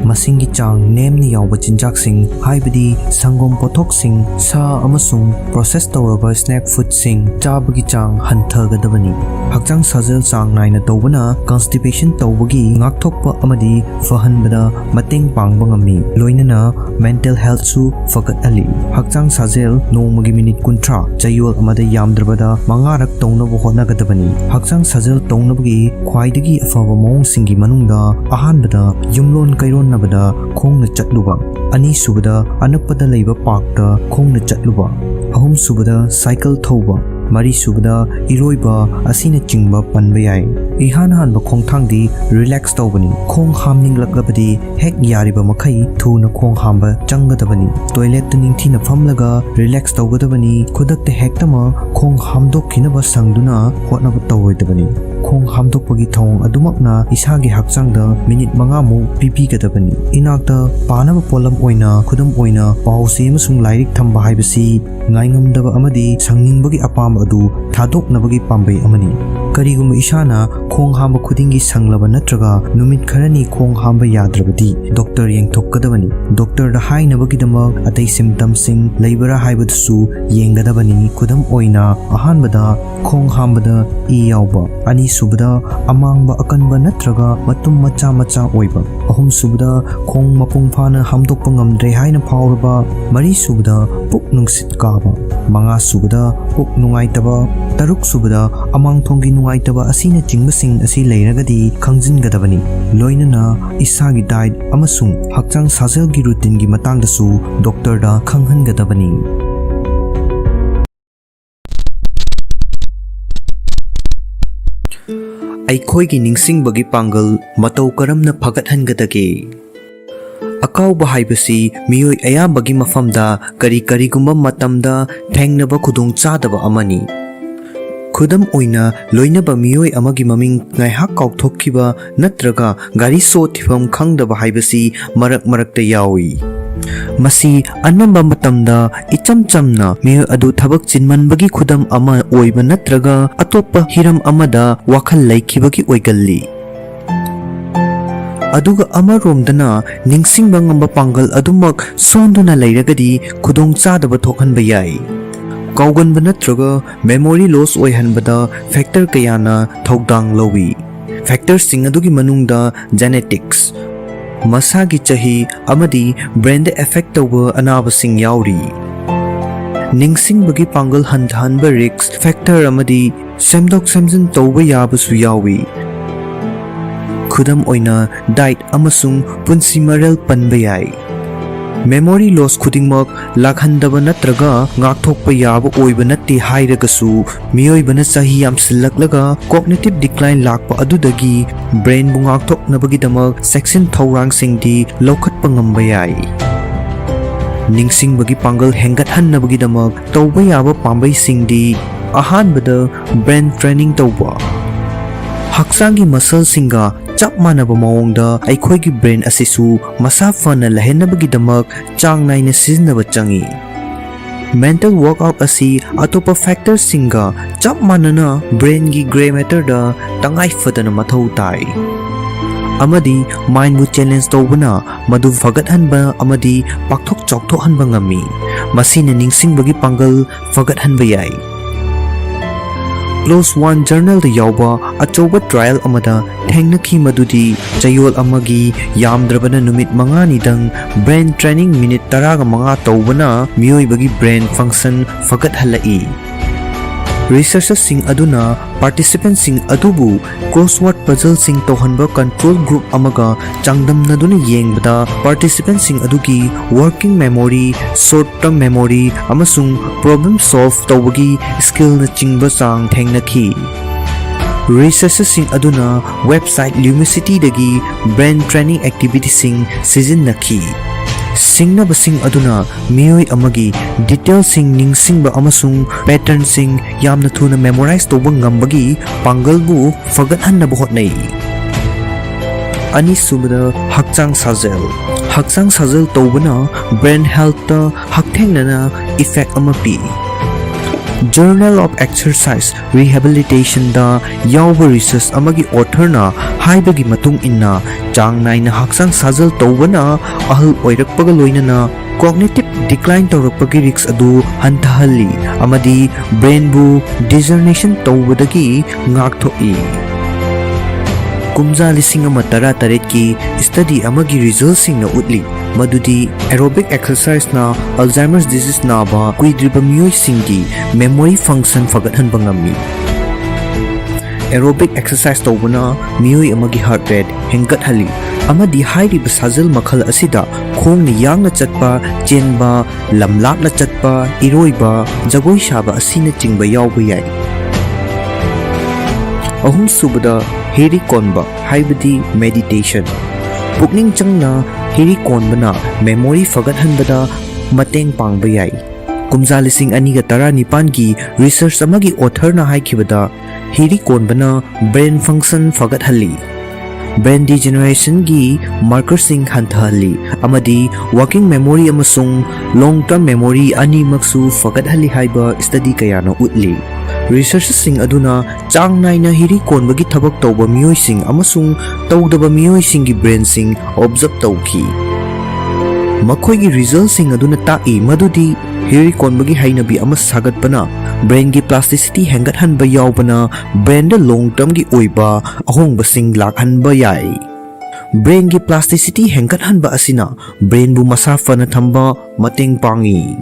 ꯃꯁꯤꯡꯒꯤ ꯆꯥꯡ ꯅꯦꯝꯅ ꯌꯥꯎꯕ ꯆꯤꯟꯖꯥꯛꯁꯤꯡ, ꯍꯥꯏꯕꯗꯤ ꯁꯪꯒꯣꯝ ꯄꯣꯠꯊꯣꯛꯁꯤꯡ, ꯁꯥ ꯑꯃꯁꯨꯡ process ꯇꯧꯔꯕ snack foodꯁꯤꯡ ꯆꯥꯕꯒꯤ ꯆꯥꯡ ꯍꯟꯊꯒꯗꯕꯅꯤ꯫ ꯍꯛꯆꯥꯡ ꯁꯥꯖꯦꯜ ꯆꯥꯡ ꯅꯥꯏꯅ ꯇꯧꯕꯅ constipation ꯇꯧꯕꯒꯤ ꯉꯥꯛꯊꯣꯛꯄ ꯑꯃꯗꯤ ꯐꯍꯟꯕꯗ ꯃꯇꯦꯡ ꯄꯥꯡꯕ ꯉꯝꯃꯤ, ꯂꯣꯏꯅꯅ mental healthꯁꯨ ꯐꯒꯠꯍꯜꯂꯤ꯫ ꯍꯛꯆꯥꯡ ꯁꯥꯖꯦꯜ ꯅꯣꯡꯃꯒꯤ ꯃꯤꯅꯤꯠ ꯀꯨꯟꯊ꯭ꯔꯥ, ꯆꯌꯣꯜ ꯑꯃꯗ ꯌꯥꯝꯗ꯭ꯔꯕꯗ ꯃꯉꯥꯔꯛ ꯇꯧꯅꯕ ꯍꯣꯠꯅꯒꯗꯕꯅꯤ꯫ ꯍꯛꯆꯥꯡ ꯁꯥꯖꯦꯜ ꯇꯧꯅꯕꯒꯤ ꯈ꯭ꯋꯥꯏꯗꯒꯤ ꯑꯐꯕ ꯃꯑꯣꯡꯁꯤꯡꯒꯤ ꯃꯅꯨꯡꯗ ꯑꯍꯥꯟꯕꯗ ꯌꯨꯝꯂꯣꯟ ꯀꯩꯔꯣꯟꯅꯕꯗ ꯈꯣꯡꯅ ꯆꯠꯂꯨꯕ, ꯑꯅꯤꯁꯨꯕꯗ ꯑꯅꯛꯄꯗ ꯂꯩꯕ parkꯇ ꯈꯣꯡꯅ ꯆꯠꯂꯨꯕ, ꯑꯍꯨꯝꯁꯨꯕꯗ cycle ꯊꯧꯕ, ꯃꯔꯤꯁꯨꯕꯗ ꯏꯔꯣꯏꯕ ꯑꯁꯤꯅꯆꯤꯡꯕ ꯄꯟꯕ ꯌꯥꯏ꯫ ꯏꯍꯥꯟ ꯍꯥꯟꯕ ꯈꯣꯡꯊꯥꯡꯗꯤ relax ꯇꯧꯕꯅꯤ꯫ ꯈꯣꯡ ꯍꯥꯝꯅꯤꯡꯂꯛꯂꯕꯗꯤ ꯍꯦꯛ ꯌꯥꯔꯤꯕ ꯃꯈꯩ ꯊꯨꯅ ꯈꯣꯡ ꯍꯥꯝꯕ ꯆꯪꯒꯗꯕꯅꯤ꯫ Toiletꯇ ꯅꯤꯡꯊꯤꯅ ꯐꯝꯂꯒ relax ꯇꯧꯒꯗꯕꯅꯤ꯫ ꯈꯨꯗꯛꯇ ꯍꯦꯛꯇꯃꯛ ꯈꯣꯡ ꯍꯥꯝꯗꯣꯛꯈꯤꯅꯕ ꯁꯪꯗꯨꯅ ꯍꯣꯠꯅꯕ ꯇꯧꯔꯣꯏꯗꯕꯅꯤ꯫ ꯈꯣꯡ ꯍꯥꯝꯗꯣꯛꯄꯒꯤ ꯊꯧꯑꯣꯡ ꯑꯗꯨꯃꯛꯅ ꯏꯁꯥꯒꯤ ꯍꯛꯆꯥꯡꯗ ꯃꯤꯅꯤꯠ ꯃꯉꯥꯃꯨꯛ ꯄꯤꯕꯤꯒꯗꯕꯅꯤ꯫ ꯏꯅꯥꯛꯇ ꯄꯥꯅꯕ ꯄꯣꯠꯂꯝ ꯑꯣꯏꯅ, ꯈꯨꯗꯝ ꯑꯣꯏꯅ, ꯄꯥꯎ ꯆꯦ ꯑꯃꯁꯨꯡ ꯂꯥꯏꯔꯤꯛ ꯊꯝꯕ ꯍꯥꯏꯕꯁꯤ ꯉꯥꯏꯉꯝꯗꯕ ꯑꯃꯗꯤ ꯁꯪꯅꯤꯡꯕꯒꯤ ꯑꯄꯥꯝꯕ ꯑꯗꯨ ꯊꯥꯗꯣꯛꯅꯕꯒꯤ ꯄꯥꯝꯕꯩ ꯑꯃꯅꯤ꯫ ꯀꯔꯤꯒꯨꯝꯕ ꯏꯁꯥꯅ ꯈꯣꯡ ꯍꯥꯝꯕ ꯈꯨꯗꯤꯡꯒꯤ ꯁꯪꯂꯕ ꯅꯠꯇ꯭ꯔꯒ ꯅꯨꯃꯤꯠ ꯈꯔꯅꯤ ꯈꯣꯡ ꯍꯥꯝꯕ ꯌꯥꯗ꯭ꯔꯕꯗꯤ, ꯗꯣꯛꯇꯔ ꯌꯦꯡꯊꯣꯛꯀꯗꯕꯅꯤ꯫ ꯗꯣꯛꯇꯔꯗ ꯍꯥꯏꯅꯕꯒꯤꯗꯃꯛ ꯑꯇꯩ symptomꯁꯤꯡ ꯂꯩꯕꯔꯥ ꯍꯥꯏꯕꯗꯨꯁꯨ ꯌꯦꯡꯒꯗꯕꯅꯤ꯫ ꯈꯨꯗꯝ ꯑꯣꯏꯅ, ꯑꯍꯥꯟꯕꯗ, ꯈꯣꯡ ꯍꯥꯝꯕꯗ ꯏ ꯌꯥꯎꯕ, ꯑꯅꯤꯁꯨꯕꯗ, ꯑꯃꯥꯡꯕ ꯑꯀꯟꯕ ꯅꯠꯇ꯭ꯔꯒ ꯃꯇꯨꯝ ꯃꯆꯥ ꯃꯆꯥ ꯑꯣꯏꯕ, ꯑꯍꯨꯝꯁꯨꯕꯗ, ꯈꯣꯡ ꯃꯄꯨꯡ ꯐꯥꯅ ꯍꯥꯝꯗꯣꯛꯄ ꯉꯝꯗ꯭ꯔꯦ ꯍꯥꯏꯅ ꯐꯥꯎꯔꯕ, ꯃꯔꯤꯁꯨꯕꯗ, ꯄꯨꯛ ꯅꯨꯡꯁꯤꯠ ꯀꯥꯕ, ꯃꯉꯥꯁꯨꯕꯗ, ꯄꯨꯛ ꯅꯨꯡꯉꯥꯏꯇꯕ, ꯇꯔꯨꯛꯁꯨꯕꯗ, ꯑꯃꯥꯡꯊꯣꯡꯒꯤ ꯅꯨꯡꯉꯥꯏꯇꯕ ꯑꯁꯤꯅꯆꯤꯡꯕꯁꯤꯡ ꯑꯁꯤ ꯂꯩꯔꯒꯗꯤ ꯈꯪꯖꯤꯟꯒꯗꯕꯅꯤ꯫ ꯂꯣꯏꯅꯅ ꯏꯁꯥꯒꯤ diet ꯑꯃꯁꯨꯡ ꯍꯛꯆꯥꯡ ꯁꯥꯖꯦꯜꯒꯤ routineꯒꯤ ꯃꯇꯥꯡꯗꯁꯨ ꯗꯣꯛꯇꯔꯗ ꯈꯪꯍꯟꯒꯗꯕꯅꯤ꯫ ꯑꯩꯈꯣꯏꯒꯤ ꯅꯤꯡꯁꯤꯡꯕꯒꯤ ꯄꯥꯡꯒꯜ ꯃꯇꯧ ꯀꯔꯝꯅ ꯐꯒꯠꯍꯟꯒꯗꯒꯦ? ꯑꯀꯥꯎꯕ ꯍꯥꯏꯕꯁꯤ ꯃꯤꯑꯣꯏ ꯑꯌꯥꯝꯕꯒꯤ ꯃꯐꯝꯗ ꯀꯔꯤ ꯀꯔꯤꯒꯨꯝꯕ ꯃꯇꯝꯗ ꯊꯦꯡꯅꯕ ꯈꯨꯗꯣꯡꯆꯥꯗꯕ ꯑꯃꯅꯤ꯫ ꯈꯨꯗꯝ ꯑꯣꯏꯅ, ꯂꯣꯏꯅꯕ ꯃꯤꯑꯣꯏ ꯑꯃꯒꯤ ꯃꯃꯤꯡ ꯉꯥꯏꯍꯥꯛ ꯀꯥꯎꯊꯣꯛꯈꯤꯕ ꯅꯠꯇ꯭ꯔꯒ ꯒꯥꯔꯤ ꯁꯣ ꯊꯤꯐꯝ ꯈꯪꯗꯕ ꯍꯥꯏꯕꯁꯤ ꯃꯔꯛ ꯃꯔꯛꯇ ꯌꯥꯎꯏ꯫ ꯃꯁꯤ ꯑꯅꯝꯕ ꯃꯇꯝꯗ ꯏꯆꯝ ꯆꯝꯅ ꯃꯤꯑꯣꯏ ꯑꯗꯨ ꯊꯕꯛ ꯆꯤꯟꯃꯟꯕꯒꯤ ꯈꯨꯗꯝ ꯑꯃ ꯑꯣꯏꯕ ꯅꯠꯇ꯭ꯔꯒ ꯑꯇꯣꯞꯄ ꯍꯤꯔꯝ ꯑꯃꯗ ꯋꯥꯈꯜ ꯂꯩꯈꯤꯕꯒꯤ ꯑꯣꯏꯒꯜꯂꯤ꯫ ꯑꯗꯨꯒ ꯑꯃꯔꯣꯝꯗꯅ, ꯅꯤꯡꯁꯤꯡꯕ ꯉꯝꯕ ꯄꯥꯡꯒꯜ ꯑꯗꯨꯃꯛ ꯁꯣꯟꯗꯨꯅ ꯂꯩꯔꯒꯗꯤ ꯈꯨꯗꯣꯡꯆꯥꯗꯕ ꯊꯣꯛꯍꯟꯕ ꯌꯥꯏ꯫ ꯀꯥꯎꯒꯟꯕ ꯅꯠꯇ꯭ꯔꯒ memory loss ꯑꯣꯏꯍꯟꯕꯗ factor ꯀꯌꯥꯅ ꯊꯧꯗꯥꯡ ꯂꯧꯏ꯫ Factorꯁꯤꯡ ꯑꯗꯨꯒꯤ ꯃꯅꯨꯡꯗ genetics, ꯃꯁꯥꯒꯤ ꯆꯍꯤ, ꯑꯃꯗꯤ brainꯗ effect ꯇꯧꯕ ꯑꯅꯥꯕꯁꯤꯡ ꯌꯥꯎꯔꯤ꯫ ꯅꯤꯡꯁꯤꯡꯕꯒꯤ ꯄꯥꯡꯒꯜ ꯍꯟꯊꯍꯟꯕ risk factor ꯑꯃꯗꯤ ꯁꯦꯝꯗꯣꯛ ꯁꯦꯝꯖꯤꯟ ꯇꯧꯕ ꯌꯥꯕꯁꯨ ꯌꯥꯎꯏ꯫ ꯈꯨꯗꯝ ꯑꯣꯏꯅ, diet ꯑꯃꯁꯨꯡ ꯄꯨꯟꯁꯤ ꯃꯔꯦꯜ ꯄꯟꯕ ꯌꯥꯏ꯫ Memory loss ꯈꯨꯗꯤꯡꯃꯛ ꯂꯥꯛꯍꯟꯗꯕ ꯅꯠꯇ꯭ꯔꯒ ꯉꯥꯛꯊꯣꯛꯄ ꯌꯥꯕ ꯑꯣꯏꯕ ꯅꯠꯇꯦ ꯍꯥꯏꯔꯒꯁꯨ, ꯃꯤꯑꯣꯏꯕꯅ ꯆꯍꯤ ꯌꯥꯝꯁꯤꯜꯂꯛꯂꯒ cognitive decline ꯂꯥꯛꯄ ꯑꯗꯨꯗꯒꯤ brainꯕꯨ ꯉꯥꯛꯊꯣꯛꯅꯕꯒꯤꯗꯃꯛ ꯆꯦꯛꯁꯤꯟ ꯊꯧꯔꯥꯡꯁꯤꯡꯗꯤ ꯂꯧꯈꯠꯄ ꯉꯝꯕ ꯌꯥꯏ꯫ ꯅꯤꯡꯁꯤꯡꯕꯒꯤ ꯄꯥꯡꯒꯜ ꯍꯦꯟꯒꯠꯍꯟꯅꯕꯒꯤꯗꯃꯛ ꯇꯧꯕ ꯌꯥꯕ ꯄꯥꯝꯕꯩꯁꯤꯡꯗꯤ: ꯑꯍꯥꯟꯕꯗ, brain training ꯇꯧꯕ꯫ ꯍꯛꯆꯥꯡꯒꯤ muscleꯁꯤꯡꯒ ꯆꯞ ꯃꯥꯟꯅꯕ ꯃꯑꯣꯡꯗ ꯑꯩꯈꯣꯏꯒꯤ brain ꯑꯁꯤꯁꯨ ꯃꯁꯥ ꯐꯅ ꯂꯩꯍꯟꯅꯕꯒꯤꯗꯃꯛ ꯆꯥꯡ ꯅꯥꯏꯅ ꯁꯤꯖꯤꯟꯅꯕ ꯆꯪꯏ꯫ Mental workout ꯑꯁꯤ ꯑꯇꯣꯞꯄ factorꯁꯤꯡꯒ ꯆꯞ ꯃꯥꯟꯅꯅ brainꯒꯤ grey matterꯗ ꯇꯉꯥꯏ ꯐꯗꯅ ꯃꯊꯧ ꯇꯥꯏ, ꯑꯃꯗꯤ mindꯕꯨ challenge ꯇꯧꯕꯅ ꯃꯗꯨ ꯐꯒꯠꯍꯟꯕ ꯑꯃꯗꯤ ꯄꯥꯛꯊꯣꯛ ꯆꯥꯎꯊꯣꯛꯍꯟꯕ ꯉꯝꯃꯤ꯫ ꯃꯁꯤꯅ ꯅꯤꯡꯁꯤꯡꯕꯒꯤ ꯄꯥꯡꯒꯜ ꯐꯒꯠꯍꯟꯕ ꯌꯥꯏ꯫ Close One Journalꯗ ꯌꯥꯎꯕ ꯑꯆꯧꯕ trial ꯑꯃꯗ ꯊꯦꯡꯅꯈꯤ ꯃꯗꯨꯗꯤ ꯆꯌꯣꯜ ꯑꯃꯒꯤ ꯌꯥꯝꯗ꯭ꯔꯕꯗ ꯅꯨꯃꯤꯠ ꯃꯉꯥꯅꯤꯗꯪ brain training minute ꯇꯔꯥꯒ ꯃꯉꯥ ꯇꯧꯕꯅ ꯃꯤꯑꯣꯏꯕꯒꯤ brain function ꯐꯒꯠꯍꯜꯂꯛꯏ꯫ Researcherꯁꯤꯡ ꯑꯗꯨꯅ participantꯁꯤꯡ ꯑꯗꯨꯕꯨ crossword puzzleꯁꯤꯡ ꯇꯧꯍꯟꯕ control group ꯑꯃꯒ ꯆꯥꯡꯗꯝꯅꯗꯨꯅ ꯌꯦꯡꯕꯗ, participantꯁꯤꯡ ꯑꯗꯨꯒꯤ working memory, short term memory, ꯑꯃꯁꯨꯡ problem solve ꯇꯧꯕꯒꯤ skillꯅꯆꯤꯡꯕ ꯆꯥꯡ ꯊꯦꯡꯅꯈꯤ꯫ Researcherꯁꯤꯡ ꯑꯗꯨꯅ website Lumincityꯗꯒꯤ brain training activityꯁꯤꯡ ꯁꯤꯖꯤꯟꯅꯈꯤ꯫ ꯁꯤꯡꯅꯕꯁꯤꯡ ꯑꯗꯨꯅ ꯃꯤꯑꯣꯏ ꯑꯃꯒꯤ detailꯁꯤꯡ ꯅꯤꯡꯁꯤꯡꯕ ꯑꯃꯁꯨꯡ patternꯁꯤꯡ ꯌꯥꯝꯅ ꯊꯨꯅ memorize ꯇꯧꯕ ꯉꯝꯕꯒꯤ ꯄꯥꯡꯒꯜꯕꯨ ꯐꯒꯠꯍꯟꯅꯕ ꯍꯣꯠꯅꯩ꯫ ꯑꯅꯤꯁꯨꯕꯗ, ꯍꯛꯆꯥꯡ ꯁꯥꯖꯦꯜ꯫ ꯍꯛꯆꯥꯡ ꯁꯥꯖꯦꯜ ꯇꯧꯕꯅ brain healthꯇ ꯍꯛꯊꯦꯡꯅꯅ effect ꯑꯃ ꯄꯤ꯫ Journal of Exercise Rehabilitationꯗ ꯌꯥꯎꯕ research ꯑꯃꯒꯤ authorꯅ ꯍꯥꯏꯕꯒꯤ ꯃꯇꯨꯡ ꯏꯟꯅ, ꯆꯥꯡ ꯅꯥꯏꯅ ꯍꯛꯆꯥꯡ ꯁꯥꯖꯦꯜ ꯇꯧꯕꯅ ꯑꯍꯜ ꯑꯣꯏꯔꯛꯄꯒ ꯂꯣꯏꯅꯅ cognitive decline ꯇꯧꯔꯛꯄꯒꯤ risk ꯑꯗꯨ ꯍꯟꯊꯍꯜꯂꯤ ꯑꯃꯗꯤ brainꯕꯨ degeneration ꯇꯧꯕꯗꯒꯤ ꯉꯥꯛꯊꯣꯛꯏ꯫ ꯀꯨꯝꯖꯥ ꯂꯤꯁꯤꯡ ꯑꯃ ꯇꯔꯥ ꯇꯔꯦꯠꯀꯤ study ꯑꯃꯒꯤ resultꯁꯤꯡꯅ ꯎꯠꯂꯤ ꯃꯗꯨꯗꯤ aerobic exerciseꯅ Alzheimer's disease ꯅꯥꯕ ꯀꯨꯏꯗ꯭ꯔꯤꯕ ꯃꯤꯑꯣꯏꯁꯤꯡꯒꯤ memory function ꯐꯒꯠꯍꯟꯕ ꯉꯝꯃꯤ꯫ Aerobic exercise ꯇꯧꯕꯅ ꯃꯤꯑꯣꯏ ꯑꯃꯒꯤ heart rate ꯍꯦꯟꯒꯠꯍꯜꯂꯤ ꯑꯃꯗꯤ ꯍꯥꯏꯔꯤꯕ ꯁꯥꯖꯦꯜ ꯃꯈꯜ ꯑꯁꯤꯗ ꯈꯣꯡꯅ ꯌꯥꯡꯅ ꯆꯠꯄ, ꯆꯦꯟꯕ, ꯂꯝꯂꯥꯞꯅ ꯆꯠꯄ, ꯏꯔꯣꯏꯕ, ꯖꯒꯣꯏ ꯁꯥꯕ ꯑꯁꯤꯅꯆꯤꯡꯕ ꯌꯥꯎꯕ ꯌꯥꯏ꯫ ꯑꯍꯨꯝꯁꯨꯕꯗ, ꯍꯤꯔꯤ ꯀꯣꯟꯕ ꯍꯥꯏꯕꯗꯤ meditation꯫ ꯄꯨꯛꯅꯤꯡ ꯆꯪꯅ ꯍꯤꯔꯤ ꯀꯣꯟꯕꯅ memory ꯐꯒꯠꯍꯟꯕꯗ ꯃꯇꯦꯡ ꯄꯥꯡꯕ ꯌꯥꯏ꯫ ꯀꯨꯝꯖꯥ ꯂꯤꯁꯤꯡ ꯑꯅꯤꯒ ꯇꯔꯥꯅꯤꯄꯥꯟꯒꯤ research ꯑꯃꯒꯤ authorꯅ ꯍꯥꯏꯈꯤꯕꯗ, ꯍꯤꯔꯤ ꯀꯣꯟꯕꯅ brain function ꯐꯒꯠꯍꯜꯂꯤ, brain degenerationꯒꯤ markerꯁꯤꯡ ꯍꯟꯊꯍꯜꯂꯤ ꯑꯃꯗꯤ working memory ꯑꯃꯁꯨꯡ long term memory ꯑꯅꯤꯃꯛꯁꯨ ꯐꯒꯠꯍꯜꯂꯤ ꯍꯥꯏꯕ study ꯀꯌꯥꯅ ꯎꯠꯂꯤ꯫ Researchꯁꯤꯡ ꯑꯗꯨꯅ ꯆꯥꯡ ꯅꯥꯏꯅ ꯍꯤꯔꯤ ꯀꯣꯟꯕꯒꯤ ꯊꯕꯛ ꯇꯧꯕ ꯃꯤꯑꯣꯏꯁꯤꯡ ꯑꯃꯁꯨꯡ ꯇꯧꯗꯕ ꯃꯤꯑꯣꯏꯁꯤꯡꯒꯤ brainꯁꯤꯡ observe ꯇꯧꯈꯤ꯫ ꯃꯈꯣꯏꯒꯤ resultꯁꯤꯡ ꯑꯗꯨꯅ ꯇꯥꯛꯏ ꯃꯗꯨꯗꯤ ꯍꯤꯔꯤ ꯀꯣꯟꯕꯒꯤ ꯍꯩꯅꯕꯤ ꯑꯃ ꯁꯥꯒꯠꯄꯅ brainꯒꯤ plasticity ꯍꯦꯟꯒꯠꯍꯟꯕ ꯌꯥꯎꯕꯅ brainꯗ long termꯒꯤ ꯑꯣꯏꯕ ꯑꯍꯣꯡꯕꯁꯤꯡ ꯂꯥꯛꯍꯟꯕ ꯌꯥꯏ꯫ Brainꯒꯤ plasticity ꯍꯦꯟꯒꯠꯍꯟꯕ ꯑꯁꯤꯅ brainꯕꯨ ꯃꯁꯥ ꯐꯅ ꯊꯝꯕ ꯃꯇꯦꯡ ꯄꯥꯡꯏ꯫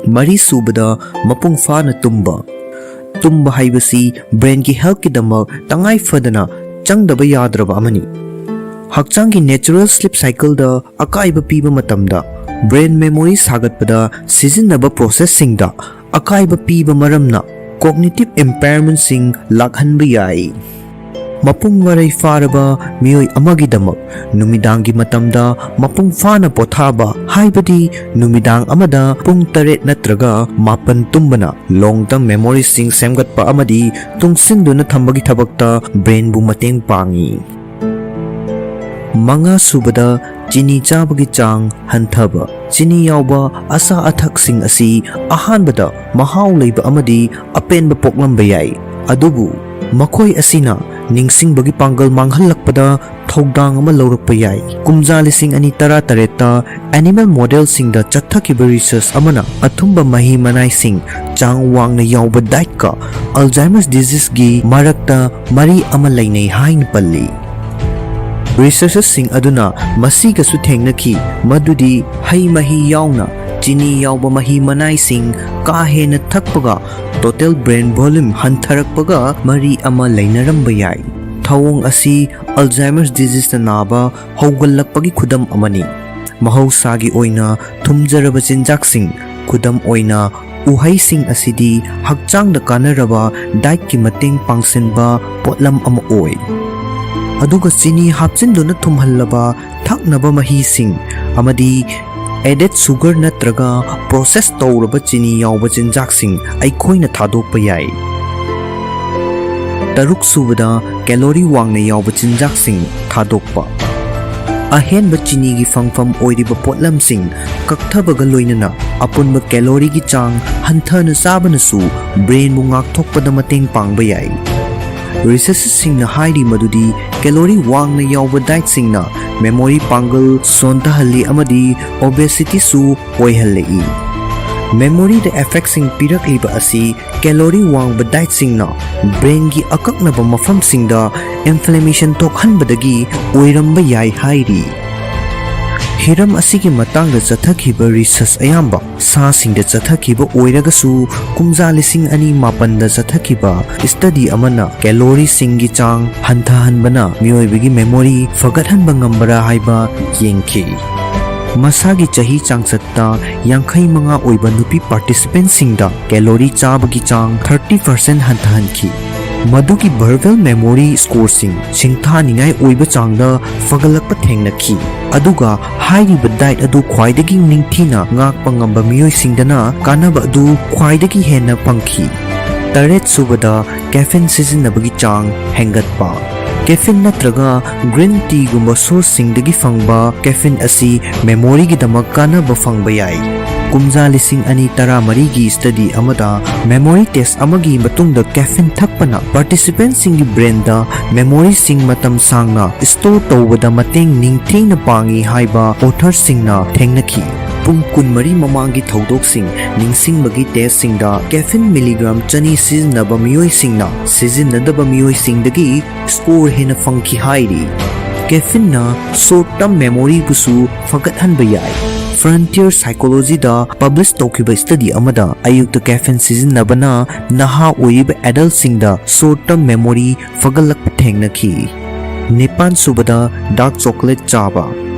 ꯃꯔꯤꯁꯨꯕꯗ, ꯃꯄꯨꯡ ꯐꯥꯅ ꯇꯨꯝꯕ꯫ ꯇꯨꯝꯕ ꯍꯥꯏꯕꯁꯤ brainꯒꯤ healthꯀꯤꯗꯃꯛ ꯇꯉꯥꯏ ꯐꯗꯅ ꯆꯪꯗꯕ ꯌꯥꯗ꯭ꯔꯕ ꯑꯃꯅꯤ꯫ ꯍꯛꯆꯥꯡꯒꯤ natural sleep cycleꯗ ꯑꯀꯥꯏꯕ ꯄꯤꯕ ꯃꯇꯝꯗ brain memory ꯁꯥꯒꯠꯄꯗ ꯁꯤꯖꯤꯟꯅꯕ processꯁꯤꯡꯗ ꯑꯀꯥꯏꯕ ꯄꯤꯕ ꯃꯔꯝꯅ cognitive impairmentꯁꯤꯡ ꯂꯥꯛꯍꯟꯕ ꯌꯥꯏ꯫ ꯃꯄꯨꯡ ꯃꯔꯩ ꯐꯥꯔꯕ ꯃꯤꯑꯣꯏ ꯑꯃꯒꯤꯗꯃꯛ ꯅꯨꯃꯤꯗꯥꯡꯒꯤ ꯃꯇꯝꯗ ꯃꯄꯨꯡ ꯐꯥꯅ ꯄꯣꯊꯥꯕ, ꯍꯥꯏꯕꯗꯤ ꯅꯨꯃꯤꯗꯥꯡ ꯑꯃꯗ ꯄꯨꯡ ꯇꯔꯦꯠ ꯅꯠꯇ꯭ꯔꯒ ꯃꯥꯄꯟ ꯇꯨꯝꯕꯅ long term memoryꯁꯤꯡ ꯁꯦꯝꯒꯠꯄ ꯑꯃꯗꯤ ꯇꯨꯡꯁꯤꯟꯗꯨꯅ ꯊꯝꯕꯒꯤ ꯊꯕꯛꯇ brainꯕꯨ ꯃꯇꯦꯡ ꯄꯥꯡꯏ꯫ ꯃꯉꯥꯁꯨꯕꯗ, ꯆꯤꯅꯤ ꯆꯥꯕꯒꯤ ꯆꯥꯡ ꯍꯟꯊꯕ꯫ ꯆꯤꯅꯤ ꯌꯥꯎꯕ ꯑꯆꯥ ꯑꯊꯛꯁꯤꯡ ꯑꯁꯤ ꯑꯍꯥꯟꯕꯗ ꯃꯍꯥꯎ ꯂꯩꯕ ꯑꯃꯗꯤ ꯑꯄꯦꯟꯕ ꯄꯣꯛꯂꯝꯕ ꯌꯥꯏ, ꯑꯗꯨꯕꯨ ꯃꯈꯣꯏ ꯑꯁꯤꯅ ꯅꯤꯡꯁꯤꯡꯕꯒꯤ ꯄꯥꯡꯒꯜ ꯃꯥꯡꯍꯜꯂꯛꯄꯗ ꯊꯧꯗꯥꯡ ꯑꯃ ꯂꯧꯔꯛꯄ ꯌꯥꯏ꯫ ꯀꯨꯝꯖꯥ ꯂꯤꯁꯤꯡ ꯑꯅꯤ ꯇꯔꯥꯇꯔꯦꯠꯇ animal modelꯁꯤꯡꯗ ꯆꯠꯊꯈꯤꯕ research ꯑꯃꯅ ꯑꯊꯨꯝꯕ ꯃꯍꯤ ꯃꯅꯥꯏꯁꯤꯡ ꯆꯥꯡ ꯋꯥꯡꯅ ꯌꯥꯎꯕ dietꯀ Alzheimer's diseaseꯒꯤ ꯃꯔꯛꯇ ꯃꯔꯤ ꯑꯃ ꯂꯩꯅꯩ ꯍꯥꯏꯅ ꯄꯜꯂꯤ꯫ Researcherꯁꯤꯡ ꯑꯗꯨꯅ ꯃꯁꯤꯒꯁꯨ ꯊꯦꯡꯅꯈꯤ ꯃꯗꯨꯗꯤ ꯍꯩ ꯃꯍꯤ ꯌꯥꯎꯅ ꯆꯤꯅꯤ ꯌꯥꯎꯕ ꯃꯍꯤ ꯃꯅꯥꯏꯁꯤꯡ ꯀꯥ ꯍꯦꯟꯅ ꯊꯛꯄꯒ total brain volume ꯍꯟꯊꯔꯛꯄꯒ ꯃꯔꯤ ꯑꯃ ꯂꯩꯅꯔꯝꯕ ꯌꯥꯏ꯫ ꯊꯧꯑꯣꯡ ꯑꯁꯤ Alzheimer's diseaseꯅ ꯅꯥꯕ ꯍꯧꯒꯠꯂꯛꯄꯒꯤ ꯈꯨꯗꯝ ꯑꯃꯅꯤ꯫ ꯃꯍꯧꯁꯥꯒꯤ ꯑꯣꯏꯅ ꯊꯨꯝꯖꯔꯕ ꯆꯤꯟꯖꯥꯛꯁꯤꯡ, ꯈꯨꯗꯝ ꯑꯣꯏꯅ ꯎꯍꯩꯁꯤꯡ ꯑꯁꯤꯗꯤ ꯍꯛꯆꯥꯡꯗ ꯀꯥꯟꯅꯔꯕ dietꯀꯤ ꯃꯇꯦꯡ ꯄꯥꯡꯁꯤꯟꯕ ꯄꯣꯠꯂꯝ ꯑꯃ ꯑꯣꯏ꯫ ꯑꯗꯨꯒ ꯆꯤꯅꯤ ꯍꯥꯞꯆꯤꯟꯗꯨꯅ ꯊꯨꯝꯍꯜꯂꯕ ꯊꯛꯅꯕ ꯃꯍꯤꯁꯤꯡ ꯑꯃꯗꯤ added sugar ꯅꯠꯇ꯭ꯔꯒ process ꯇꯧꯔꯕ ꯆꯤꯅꯤ ꯌꯥꯎꯕ ꯆꯤꯟꯖꯥꯛꯁꯤꯡ ꯑꯩꯈꯣꯏꯅ ꯊꯥꯗꯣꯛꯄ ꯌꯥꯏ꯫ ꯇꯔꯨꯛ ꯁꯨꯕꯗ, calorie ꯋꯥꯡꯅ ꯌꯥꯎꯕ ꯆꯤꯟꯖꯥꯛꯁꯤꯡ ꯊꯥꯗꯣꯛꯄ꯫ ꯑꯍꯦꯟꯕ ꯆꯤꯅꯤꯒꯤ ꯐꯪꯐꯝ ꯑꯣꯏꯔꯤꯕ ꯄꯣꯠꯂꯝꯁꯤꯡ ꯀꯛꯊꯕꯒ ꯂꯣꯏꯅꯅ ꯑꯄꯨꯟꯕ calorie ꯒꯤ ꯆꯥꯡ ꯍꯟꯊꯅ ꯆꯥꯕꯅꯁꯨ brain ꯕꯨ ꯉꯥꯛꯊꯣꯛꯄꯗ ꯃꯇꯦꯡ ꯄꯥꯡꯕ ꯌꯥꯏ꯫ Researcher ꯁꯤꯡꯅ ꯍꯥꯏꯔꯤ ꯃꯗꯨꯗꯤ calorie ꯋꯥꯡꯅ ꯌꯥꯎꯕ diet ꯁꯤꯡꯅ memory ꯄꯥꯡꯒꯜ ꯁꯣꯟꯊꯍꯜꯂꯤ ꯑꯃꯗꯤ obesity ꯁꯨ ꯑꯣꯏꯍꯜꯂꯛꯏ꯫ Memory ꯗ effect ꯁꯤꯡ ꯄꯤꯔꯛꯂꯤꯕ ꯑꯁꯤ calorie ꯋꯥꯡꯕ diet ꯁꯤꯡꯅ brain ꯒꯤ ꯑꯀꯛꯅꯕ ꯃꯐꯝꯁꯤꯡꯗ inflammation ꯊꯣꯛꯍꯟꯕꯗꯒꯤ ꯑꯣꯏꯔꯝꯕ ꯌꯥꯏ ꯍꯥꯏꯔꯤ꯫ ꯍꯤꯔꯝ ꯑꯁꯤꯒꯤ ꯃꯇꯥꯡꯗ ꯆꯠꯊꯈꯤꯕ research ꯑꯌꯥꯝꯕ ꯁꯥꯁꯤꯡꯗ ꯆꯠꯊꯈꯤꯕ ꯑꯣꯏꯔꯒꯁꯨ, ꯀꯨꯝꯖꯥ ꯂꯤꯁꯤꯡ ꯑꯅꯤ ꯃꯥꯄꯟꯗ ꯆꯠꯊꯈꯤꯕ study ꯑꯃꯅ calorie ꯁꯤꯡꯒꯤ ꯆꯥꯡ ꯍꯟꯊꯍꯟꯕꯅ ꯃꯤꯑꯣꯏꯕꯒꯤ memory ꯐꯒꯠꯍꯟꯕ ꯉꯝꯕꯔꯥ ꯍꯥꯏꯕ ꯌꯦꯡꯈꯤ꯫ ꯃꯁꯥꯒꯤ ꯆꯍꯤ ꯆꯥꯡꯆꯠꯇ ꯌꯥꯡꯈꯩ ꯃꯉꯥ ꯑꯣꯏꯕ ꯅꯨꯄꯤ participant ꯁꯤꯡꯗ calorie ꯆꯥꯕꯒꯤ ꯆꯥꯡ thirty percent ꯍꯟꯊꯍꯟꯈꯤ꯫ ꯃꯗꯨꯒꯤ verbal memory score ꯁꯤꯡ ꯁꯤꯡꯊꯥꯅꯤꯡꯉꯥꯏ ꯑꯣꯏꯕ ꯆꯥꯡꯗ ꯐꯒꯠꯂꯛꯄ ꯊꯦꯡꯅꯈꯤ꯫ ꯑꯗꯨꯒ ꯍꯥꯏꯔꯤꯕ diet ꯑꯗꯨ ꯈ꯭ꯋꯥꯏꯗꯒꯤ ꯅꯤꯡꯊꯤꯅ ꯉꯥꯛꯄ ꯉꯝꯕ ꯃꯤꯑꯣꯏꯁꯤꯡꯗꯅ ꯀꯥꯟꯅꯕ ꯑꯗꯨ ꯈ꯭ꯋꯥꯏꯗꯒꯤ ꯍꯦꯟꯅ ꯐꯪꯈꯤ꯫ ꯇꯔꯦꯠ ꯁꯨꯕꯗ, caffeine ꯁꯤꯖꯤꯟꯅꯕꯒꯤ ꯆꯥꯡ ꯍꯦꯟꯒꯠꯄ꯫ Caffeine ꯅꯠꯇ꯭ꯔꯒ green teaꯒꯨꯝꯕ sourceꯁꯤꯡꯗꯒꯤ ꯐꯪꯕ caffeine ꯑꯁꯤ memoryꯒꯤꯗꯃꯛ ꯀꯥꯟꯅꯕ ꯐꯪꯕ ꯌꯥꯏ꯫ ꯀꯨꯝꯖꯥ ꯂꯤꯁꯤꯡ ꯑꯅꯤ ꯇꯔꯥꯃꯔꯤꯒꯤ study ꯑꯃꯗ memory test ꯑꯃꯒꯤ ꯃꯇꯨꯡꯗ caffeine ꯊꯛꯄꯅ participantꯁꯤꯡꯒꯤ brainꯗ memoryꯁꯤꯡ ꯃꯇꯝ ꯁꯥꯡꯅ store ꯇꯧꯕꯗ ꯃꯇꯦꯡ ꯅꯤꯡꯊꯤꯅ ꯄꯥꯡꯏ ꯍꯥꯏꯕ authorꯁꯤꯡꯅ ꯊꯦꯡꯅꯈꯤ꯫ ꯄꯨꯡ ꯀꯨꯟꯃꯔꯤ ꯃꯃꯥꯡꯒꯤ ꯊꯧꯗꯣꯛꯁꯤꯡ ꯅꯤꯡꯁꯤꯡꯕꯒꯤ testꯁꯤꯡꯗ caffeine milligram ꯆꯅꯤ ꯁꯤꯖꯤꯟꯅꯕ ꯃꯤꯑꯣꯏꯁꯤꯡꯅ ꯁꯤꯖꯤꯟꯅꯗꯕ ꯃꯤꯑꯣꯏꯁꯤꯡꯗꯒꯤ score ꯍꯦꯟꯅ ꯐꯪꯈꯤ ꯍꯥꯏꯔꯤ꯫ Caffeineꯅ short term memoryꯕꯨꯁꯨ ꯐꯒꯠꯍꯟꯕ ꯌꯥꯏ꯫ Frontier Psychologyꯗ publish ꯇꯧꯈꯤꯕ study ꯑꯃꯗ ꯑꯌꯨꯛꯇ caffeine ꯁꯤꯖꯤꯟꯅꯕꯅ ꯅꯍꯥ ꯑꯣꯏꯔꯤꯕ adultꯁꯤꯡꯗ short term memory ꯐꯒꯠꯂꯛꯄ ꯊꯦꯡꯅꯈꯤ꯫ ꯅꯤꯄꯥꯟ ꯁꯨꯕꯗ dark chocolate ꯆꯥꯕ꯫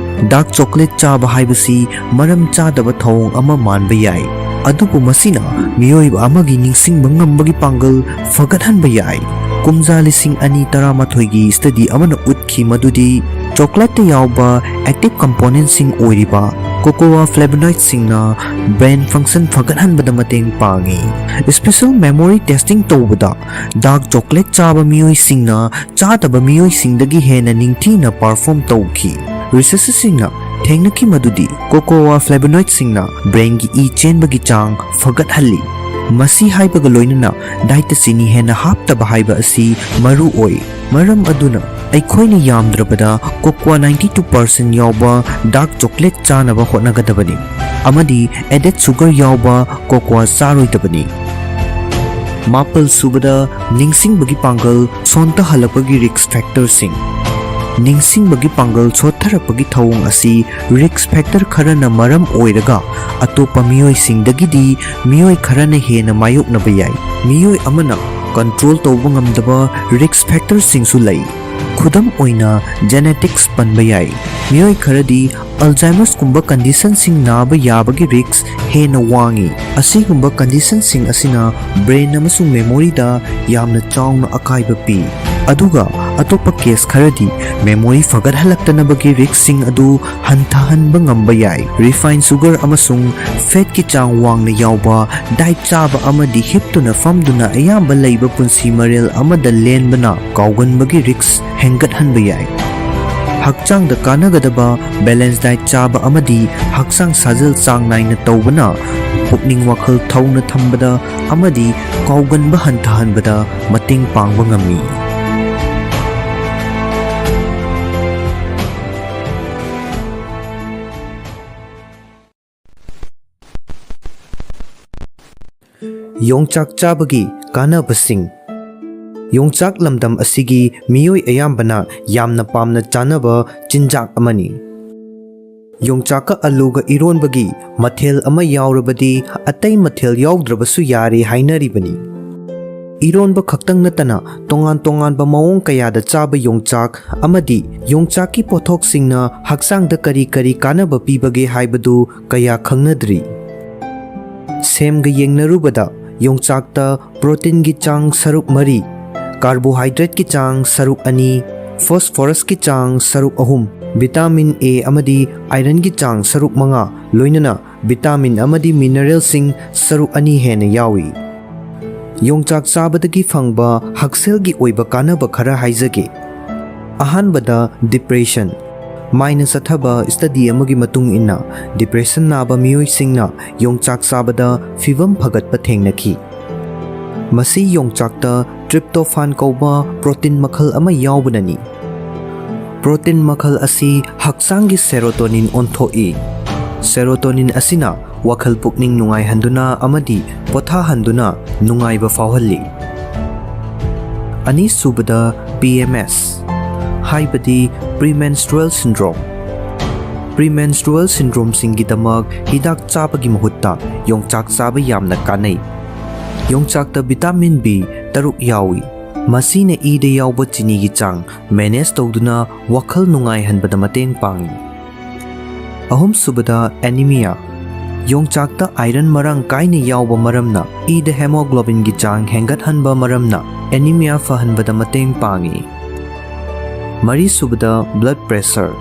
Dark chocolate ꯆꯥꯕ ꯍꯥꯏꯕꯁꯤ ꯃꯔꯝ ꯆꯥꯗꯕ ꯊꯧꯑꯣꯡ ꯑꯃ ꯃꯥꯟꯕ ꯌꯥꯏ, ꯑꯗꯨꯕꯨ ꯃꯁꯤꯅ ꯃꯤꯑꯣꯏꯕ ꯑꯃꯒꯤ ꯅꯤꯡꯁꯤꯡꯕ ꯉꯝꯕꯒꯤ ꯄꯥꯡꯒꯜ ꯐꯒꯠꯍꯟꯕ ꯌꯥꯏ꯫ ꯀꯨꯝꯖꯥ ꯂꯤꯁꯤꯡ ꯑꯅꯤ ꯇꯔꯥꯃꯥꯊꯣꯏꯒꯤ study ꯑꯃꯅ ꯎꯠꯈꯤ ꯃꯗꯨꯗꯤ chocolateꯇ ꯌꯥꯎꯕ active componentꯁꯤꯡ ꯑꯣꯏꯔꯤꯕ cocoa flavonoidꯁꯤꯡꯅ brain function ꯐꯒꯠꯍꯟꯕꯗ ꯃꯇꯦꯡ ꯄꯥꯡꯏ꯫ Special memory testing ꯇꯧꯕꯗ dark chocolate ꯆꯥꯕ ꯃꯤꯑꯣꯏꯁꯤꯡꯅ ꯆꯥꯗꯕ ꯃꯤꯑꯣꯏꯁꯤꯡꯗꯒꯤ ꯍꯦꯟꯅ ꯅꯤꯡꯊꯤꯅ perform ꯇꯧꯈꯤ꯫ Researcherꯁꯤꯡꯅ ꯊꯦꯡꯅꯈꯤ ꯃꯗꯨꯗꯤ cocoa flavonoidꯁꯤꯡꯅ brainꯒꯤ ꯏ ꯆꯦꯟꯕꯒꯤ ꯆꯥꯡ ꯐꯒꯠꯍꯜꯂꯤ꯫ ꯃꯁꯤ ꯍꯥꯏꯕꯒ ꯂꯣꯏꯅꯅ dietꯇ ꯆꯤꯅꯤ ꯍꯦꯟꯅ ꯍꯥꯞꯇꯕ ꯍꯥꯏꯕ ꯑꯁꯤ ꯃꯔꯨ ꯑꯣꯏ꯫ ꯃꯔꯝ ꯑꯗꯨꯅ ꯑꯩꯈꯣꯏꯅ ꯌꯥꯝꯗ꯭ꯔꯕꯗ cocoa ninety two percent ꯌꯥꯎꯕ dark chocolate ꯆꯥꯅꯕ ꯍꯣꯠꯅꯒꯗꯕꯅꯤ ꯑꯃꯗꯤ added sugar ꯌꯥꯎꯕ cocoa ꯆꯥꯔꯣꯏꯗꯕꯅꯤ꯫ ꯃꯥꯄꯜ ꯁꯨꯕꯗ ꯅꯤꯡꯁꯤꯡꯕꯒꯤ ꯄꯥꯡꯒꯜ ꯁꯣꯟꯊꯍꯜꯂꯛꯄꯒꯤ risk factorꯁꯤꯡ꯫ ꯅꯤꯡꯁꯤꯡꯕꯒꯤ ꯄꯥꯡꯒꯜ ꯁꯣꯠꯊꯔꯛꯄꯒꯤ ꯊꯧꯑꯣꯡ ꯑꯁꯤ risk factor ꯈꯔꯅ ꯃꯔꯝ ꯑꯣꯏꯔꯒ ꯑꯇꯣꯞꯄ ꯃꯤꯑꯣꯏꯁꯤꯡꯗꯒꯤꯗꯤ ꯃꯤꯑꯣꯏ ꯈꯔꯅ ꯍꯦꯟꯅ ꯃꯥꯌꯣꯛꯅꯕ ꯌꯥꯏ꯫ ꯃꯤꯑꯣꯏ ꯑꯃꯅ control ꯇꯧꯕ ꯉꯝꯗꯕ risk factorꯁꯤꯡꯁꯨ ꯂꯩ꯫ ꯈꯨꯗꯝ ꯑꯣꯏꯅ genetics ꯄꯟꯕ ꯌꯥꯏ꯫ ꯃꯤꯑꯣꯏ ꯈꯔꯗꯤ Alzheimerꯁꯀꯨꯝꯕ conditionꯁꯤꯡ ꯅꯥꯕ ꯌꯥꯕꯒꯤ risk ꯍꯦꯟꯅ ꯋꯥꯡꯏ꯫ ꯑꯁꯤꯒꯨꯝꯕ conditionꯁꯤꯡ ꯑꯁꯤꯅ brain ꯑꯃꯁꯨꯡ memoryꯗ ꯌꯥꯝꯅ ꯆꯥꯎꯅ ꯑꯀꯥꯏꯕ ꯄꯤ꯫ ꯑꯗꯨꯒ ꯑꯇꯣꯞꯄ ꯀꯦꯁ ꯈꯔꯗꯤ ꯃꯦꯃꯣꯔꯤ ꯐꯒꯠꯍꯜꯂꯛꯇꯅꯕꯒꯤ ꯔꯤꯛꯁꯁꯤꯡ ꯑꯗꯨ ꯍꯟꯊꯍꯟꯕ ꯉꯝꯕ ꯌꯥꯏ꯫ ꯔꯤꯐꯥꯏꯟ ꯁꯨꯒꯔ ꯑꯃꯁꯨꯡ ꯐꯦꯠꯀꯤ ꯆꯥꯡ ꯋꯥꯡꯅ ꯌꯥꯎꯕ ꯗꯥꯏꯠ ꯆꯥꯕ ꯑꯃꯗꯤ ꯍꯤꯞꯇꯨꯅ ꯐꯝꯗꯨꯅ ꯑꯌꯥꯝꯕ ꯂꯩꯕ ꯄꯨꯟꯁꯤ ꯃꯔꯦꯜ ꯑꯃꯗ ꯂꯦꯟꯕꯅ ꯀꯥꯎꯒꯟꯕꯒꯤ ꯔꯤꯛꯁ ꯍꯦꯟꯒꯠꯍꯟꯕ ꯌꯥꯏ꯫ ꯍꯛꯆꯥꯡꯗ ꯀꯥꯟꯅꯒꯗꯕ ꯕꯦꯂꯦꯟꯁ ꯗꯥꯏꯠ ꯆꯥꯕ ꯑꯃꯗꯤ ꯍꯛꯆꯥꯡ ꯁꯥꯖꯦꯜ ꯆꯥꯡ ꯅꯥꯏꯅ ꯇꯧꯕꯅ ꯄꯨꯛꯅꯤꯡ ꯋꯥꯈꯜ ꯊꯧꯅ ꯊꯝꯕꯗ ꯑꯃꯗꯤ ꯀꯥꯎꯒꯟꯕ ꯍꯟꯊꯍꯟꯕꯗ ꯃꯇꯦꯡ ꯄꯥꯡꯕ ꯉꯝꯃꯤ꯫ ꯌꯣꯡꯆꯥꯛ ꯆꯥꯕꯒꯤ ꯀꯥꯟꯅꯕꯁꯤꯡ꯫ ꯌꯣꯡꯆꯥꯛ ꯂꯝꯗꯝ ꯑꯁꯤꯒꯤ ꯃꯤꯑꯣꯏ ꯑꯌꯥꯝꯕꯅ ꯌꯥꯝꯅ ꯄꯥꯝꯅ ꯆꯥꯅꯕ ꯆꯤꯟꯖꯥꯛ ꯑꯃꯅꯤ꯫ ꯌꯣꯡꯆꯥꯛꯀ ꯑꯂꯨꯒ ꯏꯔꯣꯟꯕꯒꯤ ꯃꯊꯦꯜ ꯑꯃ ꯌꯥꯎꯔꯕꯗꯤ ꯑꯇꯩ ꯃꯊꯦꯜ ꯌꯥꯎꯗ꯭ꯔꯕꯁꯨ ꯌꯥꯔꯦ ꯍꯥꯏꯅꯔꯤꯕꯅꯤ꯫ ꯏꯔꯣꯟꯕ ꯈꯛꯇꯪ ꯅꯠꯇꯅ ꯇꯣꯉꯥꯟ ꯇꯣꯉꯥꯟꯕ ꯃꯑꯣꯡ ꯀꯌꯥꯗ ꯆꯥꯕ ꯌꯣꯡꯆꯥꯛ ꯑꯃꯗꯤ ꯌꯣꯡꯆꯥꯛꯀꯤ ꯄꯣꯠꯊꯣꯛꯁꯤꯡꯅ ꯍꯛꯆꯥꯡꯗ ꯀꯔꯤ ꯀꯔꯤ ꯀꯥꯟꯅꯕ ꯄꯤꯕꯒꯦ ꯍꯥꯏꯕꯗꯨ ꯀꯌꯥ ꯈꯪꯅꯗ꯭ꯔꯤ꯫ ꯁꯦꯝꯒ ꯌꯦꯡꯅꯔꯨꯕꯗ ꯌꯣꯡꯆꯥꯛꯇ ꯄ꯭ꯔꯣꯇꯤꯟꯒꯤ ꯆꯥꯡ ꯁꯔꯨꯛ ꯃꯔꯤ, ꯀꯥꯔꯕꯣꯍꯥꯏꯗ꯭ꯔꯦꯠꯀꯤ ꯆꯥꯡ ꯁꯔꯨꯛ ꯑꯅꯤ, ꯐꯣꯁꯐꯣꯔꯁꯀꯤ ꯆꯥꯡ ꯁꯔꯨꯛ ꯑꯍꯨꯝ, ꯚꯤꯇꯥꯃꯤꯟ ꯑꯦ ꯑꯃꯗꯤ ꯑꯥꯏꯔꯟꯒꯤ ꯆꯥꯡ ꯁꯔꯨꯛ ꯃꯉꯥ, ꯂꯣꯏꯅꯅ ꯚꯤꯇꯥꯃꯤꯟ ꯑꯃꯗꯤ ꯃꯤꯅꯔꯦꯜꯁꯤꯡ ꯁꯔꯨꯛ ꯑꯅꯤ ꯍꯦꯟꯅ ꯌꯥꯎꯏ꯫ ꯌꯣꯡꯆꯥꯛ ꯆꯥꯕꯗꯒꯤ ꯐꯪꯕ ꯍꯛꯁꯦꯜꯒꯤ ꯑꯣꯏꯕ ꯀꯥꯟꯅꯕ ꯈꯔ ꯍꯥꯏꯖꯒꯦ꯫ ꯑꯍꯥꯟꯕꯗ, ꯗꯤꯄ꯭ꯔꯦꯁꯟ꯫ ꯃꯥꯏꯅ ꯆꯠꯊꯕ ꯁ꯭ꯇꯗꯤ ꯑꯃꯒꯤ ꯃꯇꯨꯡ ꯏꯟꯅ, ꯗꯤꯄ꯭ꯔꯦꯁꯟ ꯅꯥꯕ ꯃꯤꯑꯣꯏꯁꯤꯡꯅ ꯌꯣꯡꯆꯥꯛ ꯆꯥꯕꯗ ꯐꯤꯚꯝ ꯐꯒꯠꯄ ꯊꯦꯡꯅꯈꯤ꯫ ꯃꯁꯤ ꯌꯣꯡꯆꯥꯛꯇ ꯇ꯭ꯔꯤꯞꯇꯣꯐꯥꯟ ꯀꯧꯕ ꯄ꯭ꯔꯣꯇꯤꯟ ꯃꯈꯜ ꯑꯃ ꯌꯥꯎꯕꯅꯅꯤ꯫ ꯄ꯭ꯔꯣꯇꯤꯟ ꯃꯈꯜ ꯑꯁꯤ ꯍꯛꯆꯥꯡꯒꯤ ꯁꯦꯔꯣꯇꯣꯅꯤꯟ ꯑꯣꯟꯊꯣꯛꯏ꯫ ꯁꯦꯔꯣꯇꯣꯅꯤꯟ ꯑꯁꯤꯅ ꯋꯥꯈꯜ ꯄꯨꯛꯅꯤꯡ ꯅꯨꯡꯉꯥꯏꯍꯟꯗꯨꯅ ꯑꯃꯗꯤ ꯄꯣꯊꯥꯍꯟꯗꯨꯅ ꯅꯨꯡꯉꯥꯏꯕ ꯐꯥꯎꯍꯜꯂꯤ꯫ ꯑꯅꯤꯁꯨꯕꯗ, ꯄꯤ ꯑꯦꯝ ꯑꯦꯁ, ꯍꯥꯏꯕꯗꯤ ꯄ꯭ꯔꯤꯃꯦꯟꯁꯇ꯭ꯔꯨꯑꯦꯜ ꯁꯤꯟꯗ꯭ꯔꯣꯝ꯫ ꯄ꯭ꯔꯤꯃꯦꯟꯁꯇ꯭ꯔꯨꯑꯦꯜ ꯁꯤꯟꯗ꯭ꯔꯣꯝꯁꯤꯡꯒꯤꯗꯃꯛ ꯍꯤꯗꯥꯛ ꯆꯥꯕꯒꯤ ꯃꯍꯨꯠꯇ ꯌꯣꯡꯆꯥꯛ ꯆꯥꯕ ꯌꯥꯝꯅ ꯀꯥꯟꯅꯩ꯫ ꯌꯣꯡꯆꯥꯛꯇ ꯚꯤꯇꯥꯃꯤꯟ ꯕꯤ ꯇꯔꯨꯛ ꯌꯥꯎꯏ꯫ ꯃꯁꯤꯅ ꯏꯗ ꯌꯥꯎꯕ ꯆꯤꯅꯤꯒꯤ ꯆꯥꯡ ꯃꯦꯅꯦꯖ ꯇꯧꯗꯨꯅ ꯋꯥꯈꯜ ꯅꯨꯡꯉꯥꯏꯍꯟꯕꯗ ꯃꯇꯦꯡ ꯄꯥꯡꯏ꯫ ꯑꯍꯨꯝꯁꯨꯕꯗ, ꯑꯦꯅꯤꯃꯤꯌꯥ꯫ ꯌꯣꯡꯆꯥꯛꯇ iron ꯃꯔꯥꯡ ꯀꯥꯏꯅ ꯌꯥꯎꯕ ꯃꯔꯝꯅ ꯏꯗ hemoglobinꯒꯤ ꯆꯥꯡ ꯍꯦꯟꯒꯠꯍꯟꯕ ꯃꯔꯝꯅ anemia ꯐꯍꯟꯕꯗ ꯃꯇꯦꯡ ꯄꯥꯡꯏ꯫ ꯃꯔꯤꯁꯨꯕꯗ blood pressure꯫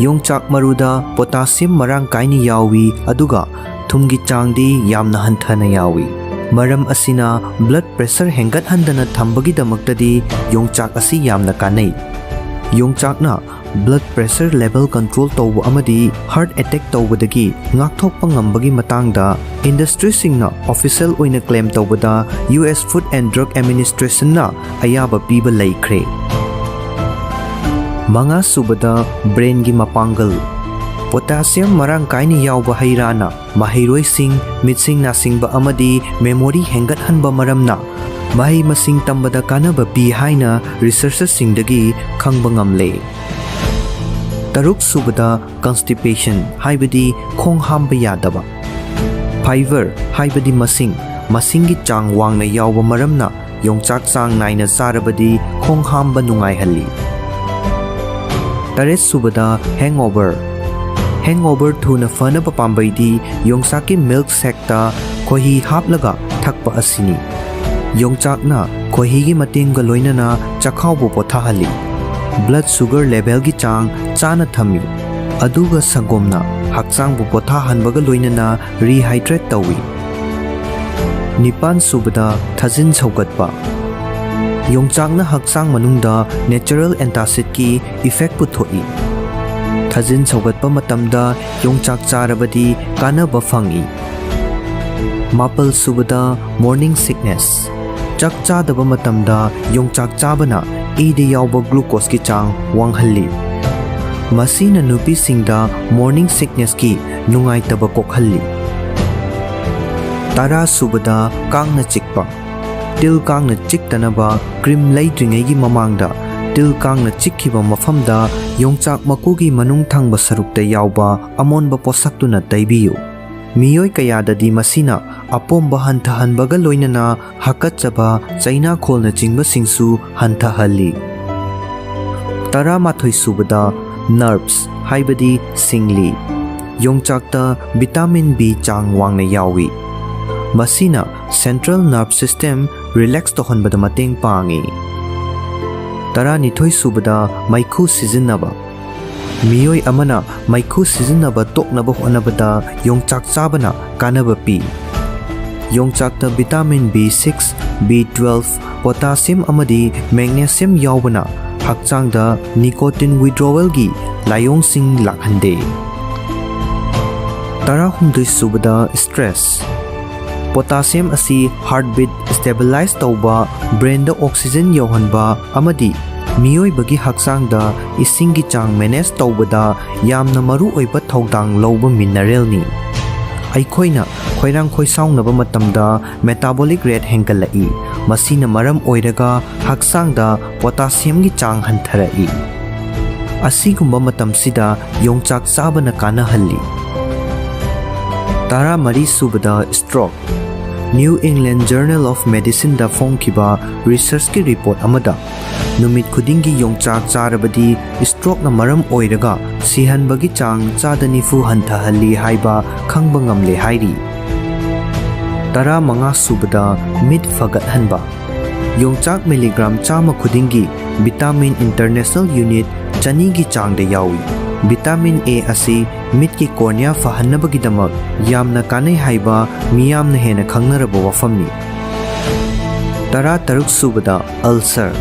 ꯌꯣꯡꯆꯥꯛ ꯃꯔꯨꯗ potassium ꯃꯔꯥꯡ ꯀꯥꯏꯅ ꯌꯥꯎꯏ, ꯑꯗꯨꯒ ꯊꯨꯝꯒꯤ ꯆꯥꯡꯗꯤ ꯌꯥꯝꯅ ꯍꯟꯊꯅ ꯌꯥꯎꯏ꯫ ꯃꯔꯝ ꯑꯁꯤꯅ blood pressure ꯍꯦꯟꯒꯠꯍꯟꯗꯅ ꯊꯝꯕꯒꯤꯗꯃꯛꯇꯗꯤ ꯌꯣꯡꯆꯥꯛ ꯑꯁꯤ ꯌꯥꯝꯅ ꯀꯥꯟꯅꯩ꯫ ꯌꯣꯡꯆꯥꯛꯅ blood pressure level control ꯇꯧꯕ ꯑꯃꯗꯤ heart attack ꯇꯧꯕꯗꯒꯤ ꯉꯥꯛꯊꯣꯛꯄ ꯉꯝꯕꯒꯤ ꯃꯇꯥꯡꯗ industryꯁꯤꯡꯅ official ꯑꯣꯏꯅ claim ꯇꯧꯕꯗ U S Food and Drug Administrationꯅ ꯑꯌꯥꯕ ꯄꯤꯕ ꯂꯩꯈ꯭ꯔꯦ꯫ ꯃꯉꯥꯁꯨꯕꯗ brainꯒꯤ ꯃꯄꯥꯡꯒꯜ꯫ Potassium ꯃꯔꯥꯡ ꯀꯥꯏꯅ ꯌꯥꯎꯕ ꯍꯩ ꯔꯥꯅ ꯃꯍꯩꯔꯣꯏꯁꯤꯡ, ꯃꯤꯠꯁꯤꯡ ꯅꯥꯁꯤꯡꯕ ꯑꯃꯗꯤ memory ꯍꯦꯟꯒꯠꯍꯟꯕ ꯃꯔꯝꯅ ꯃꯍꯩ ꯃꯁꯤꯡ ꯇꯝꯕꯗ ꯀꯥꯟꯅꯕ ꯄꯤ ꯍꯥꯏꯅ researchꯁꯤꯡꯗꯒꯤ ꯈꯪꯕ ꯉꯝꯂꯦ꯫ ꯇꯔꯨꯛꯁꯨꯕꯗ constipation ꯍꯥꯏꯕꯗꯤ ꯈꯣꯡ ꯍꯥꯝꯕ ꯌꯥꯗꯕ꯫ Fiber ꯍꯥꯏꯕꯗꯤ ꯃꯁꯤꯡ, ꯃꯁꯤꯡꯒꯤ ꯆꯥꯡ ꯋꯥꯡꯅ ꯌꯥꯎꯕ ꯃꯔꯝꯅ ꯌꯣꯡꯆꯥꯛ ꯆꯥꯡ ꯅꯥꯏꯅ ꯆꯥꯔꯕꯗꯤ ꯈꯣꯡ ꯍꯥꯝꯕ ꯅꯨꯡꯉꯥꯏꯍꯜꯂꯤ꯫ ꯇꯔꯦꯠꯁꯨꯕꯗ hangover꯫ Hangover ꯊꯨꯅ ꯐꯅꯕ ꯄꯥꯝꯕꯩꯗꯤ ꯌꯣꯡꯆꯥꯛꯀꯤ milk shakeꯇ ꯈꯣꯏꯍꯤ ꯍꯥꯞꯂꯒ ꯊꯛꯄ ꯑꯁꯤꯅꯤ꯫ ꯌꯣꯡꯆꯥꯛꯅ ꯈꯣꯏꯍꯤꯒꯤ ꯃꯇꯦꯡꯒ ꯂꯣꯏꯅꯅ ꯆꯈꯥꯎꯕꯨ ꯄꯣꯊꯥꯍꯜꯂꯤ꯫ Blood sugar levelꯒꯤ ꯆꯥꯡ ꯆꯥꯅ ꯊꯝꯃꯤ꯫ ꯑꯗꯨꯒ ꯁꯪꯒꯣꯝꯅ ꯍꯛꯆꯥꯡꯕꯨ ꯄꯣꯊꯥꯍꯟꯕꯒ ꯂꯣꯏꯅꯅ rehydrate ꯇꯧꯏ꯫ ꯅꯤꯄꯥꯟꯁꯨꯕꯗ ꯊꯥꯖꯤꯟ ꯁꯧꯒꯠꯄ꯫ ꯌꯣꯡꯆꯥꯛꯅ ꯍꯛꯆꯥꯡ ꯃꯅꯨꯡꯗ natural antacidꯀꯤ effect ꯄꯨꯊꯣꯛꯏ꯫ ꯊꯥꯖꯤꯟ ꯁꯧꯒꯠꯄ ꯃꯇꯝꯗ ꯌꯣꯡꯆꯥꯛ ꯆꯥꯔꯕꯗꯤ ꯀꯥꯟꯅꯕ ꯐꯪꯏ꯫ ꯃꯥꯄꯜꯁꯨꯕꯗ morning sickness꯫ ꯆꯥꯛ ꯆꯥꯗꯕ ꯃꯇꯝꯗ ꯌꯣꯡꯆꯥꯛ ꯆꯥꯕꯅ ꯏꯗ ꯌꯥꯎꯕ glucoseꯀꯤ ꯆꯥꯡ ꯋꯥꯡꯍꯜꯂꯤ꯫ ꯃꯁꯤꯅ ꯅꯨꯄꯤꯁꯤꯡꯗ morning sicknessꯀꯤ ꯅꯨꯡꯉꯥꯏꯇꯕ ꯀꯣꯛꯍꯜꯂꯤ꯫ ꯇꯔꯥꯁꯨꯕꯗ ꯀꯥꯡꯅ ꯆꯤꯛꯄ꯫ ꯇꯤꯜ ꯀꯥꯡꯅ ꯆꯤꯛꯇꯅꯕ cream ꯂꯩꯗ꯭ꯔꯤꯉꯩꯒꯤ ꯃꯃꯥꯡꯗ ꯇꯤꯜ ꯀꯥꯡꯅ ꯆꯤꯛꯈꯤꯕ ꯃꯐꯝꯗ ꯌꯣꯡꯆꯥꯛ ꯃꯀꯨꯒꯤ ꯃꯅꯨꯡ ꯊꯪꯕ ꯁꯔꯨꯛꯇ ꯌꯥꯎꯕ ꯑꯃꯣꯟꯕ ꯄꯣꯠꯁꯛꯇꯨꯅ ꯇꯩꯕꯤꯌꯨ꯫ ꯃꯤꯑꯣꯏ ꯀꯌꯥꯗꯗꯤ ꯃꯁꯤꯅ ꯑꯄꯣꯝꯕ ꯍꯟꯊꯍꯟꯕꯒ ꯂꯣꯏꯅꯅ ꯍꯥꯀꯠꯆꯕ, ꯆꯩꯅꯥꯈꯣꯜꯅꯆꯤꯡꯕꯁꯤꯡꯁꯨ ꯍꯟꯊꯍꯜꯂꯤ꯫ ꯇꯔꯥꯃꯥꯊꯣꯏꯁꯨꯕꯗ nerves ꯍꯥꯏꯕꯗꯤ ꯁꯤꯡꯂꯤ꯫ ꯌꯣꯡꯆꯥꯛꯇ vitamin B ꯆꯥꯡ ꯋꯥꯡꯅ ꯌꯥꯎꯏ꯫ ꯃꯁꯤꯅ central nerve system relax ꯇꯧꯍꯟꯕꯗ ꯃꯇꯦꯡ ꯄꯥꯡꯏ꯫ ꯇꯔꯥꯅꯤꯊꯣꯏ ꯁꯨꯕꯗ, ꯃꯩꯈꯨ ꯁꯤꯖꯤꯟꯅꯕ꯫ ꯃꯤꯑꯣꯏ ꯑꯃꯅ ꯃꯩꯈꯨ ꯁꯤꯖꯤꯟꯅꯕ ꯇꯣꯛꯅꯕ ꯍꯣꯠꯅꯕꯗ ꯌꯣꯡꯆꯥꯛ ꯆꯥꯕꯅ ꯀꯥꯟꯅꯕ ꯄꯤ꯫ ꯌꯣꯡꯆꯥꯛꯇ vitamin B six, B twelve, potassium ꯑꯃꯗꯤ magnesium ꯌꯥꯎꯕꯅ ꯍꯛꯆꯥꯡꯗ nicotine withdrawalꯒꯤ ꯂꯥꯏꯑꯣꯡꯁꯤꯡ ꯂꯥꯛꯍꯟꯗꯦ꯫ ꯇꯔꯥꯍꯨꯝꯗꯣꯏ ꯁꯨꯕꯗ, stress꯫ Potassium ꯑꯁꯤ heartbeat stabilize ꯇꯧꯕ, brainꯗ oxygen ꯌꯧꯍꯟꯕ ꯑꯃꯗꯤ ꯃꯤꯑꯣꯏꯕꯒꯤ ꯍꯛꯆꯥꯡꯗ ꯏꯁꯤꯡꯒꯤ ꯆꯥꯡ manage ꯇꯧꯕꯗ ꯌꯥꯝꯅ ꯃꯔꯨꯑꯣꯏꯕ ꯊꯧꯗꯥꯡ ꯂꯧꯕ mineralꯅꯤ꯫ ꯑꯩꯈꯣꯏꯅ ꯈꯣꯏꯔꯥꯡ ꯈꯣꯏꯁꯥꯎꯅꯕ ꯃꯇꯝꯗ metabolic rate ꯍꯦꯟꯒꯠꯂꯛꯏ, ꯃꯁꯤꯅ ꯃꯔꯝ ꯑꯣꯏꯔꯒ ꯍꯛꯆꯥꯡꯗ potassiumꯒꯤ ꯆꯥꯡ ꯍꯟꯊꯔꯛꯏ꯫ ꯑꯁꯤꯒꯨꯝꯕ ꯃꯇꯝꯁꯤꯗ ꯌꯣꯡꯆꯥꯛ ꯆꯥꯕꯅ ꯀꯥꯟꯅꯍꯜꯂꯤ꯫ ꯇꯔꯥꯃꯔꯤ ꯁꯨꯕꯗ, stroke꯫ New England Journal of Medicineꯗ ꯐꯣꯡꯈꯤꯕ researchꯀꯤ report ꯑꯃꯗ ꯅꯨꯃꯤꯠ ꯈꯨꯗꯤꯡꯒꯤ ꯌꯣꯡꯆꯥꯛ ꯆꯥꯔꯕꯗꯤ strokeꯅ ꯃꯔꯝ ꯑꯣꯏꯔꯒ ꯁꯤꯍꯟꯕꯒꯤ ꯆꯥꯡ ꯆꯥꯗ ꯅꯤꯐꯨ ꯍꯟꯊꯍꯜꯂꯤ ꯍꯥꯏꯕ ꯈꯪꯕ ꯉꯝꯂꯦ ꯍꯥꯏꯔꯤ꯫ ꯇꯔꯥꯃꯉꯥ ꯁꯨꯕꯗ, ꯃꯤꯠ ꯐꯒꯠꯍꯟꯕ꯫ ꯌꯣꯡꯆꯥꯛ milligram ꯆꯥꯝꯃ ꯈꯨꯗꯤꯡꯒꯤ vitamin international unit ꯆꯅꯤꯒꯤ ꯆꯥꯡꯗ ꯌꯥꯎꯏ꯫ Vitamin A ꯑꯁꯤ ꯃꯤꯠꯀꯤ cornea ꯐꯍꯟꯅꯕꯒꯤꯗꯃꯛ ꯌꯥꯝꯅ ꯀꯥꯟꯅꯩ ꯍꯥꯏꯕ ꯃꯤꯌꯥꯝꯅ ꯍꯦꯟꯅ ꯈꯪꯅꯔꯕ ꯋꯥꯐꯝꯅꯤ꯫ ꯇꯔꯥꯇꯔꯨꯛ ꯁꯨꯕꯗ, ulcer꯫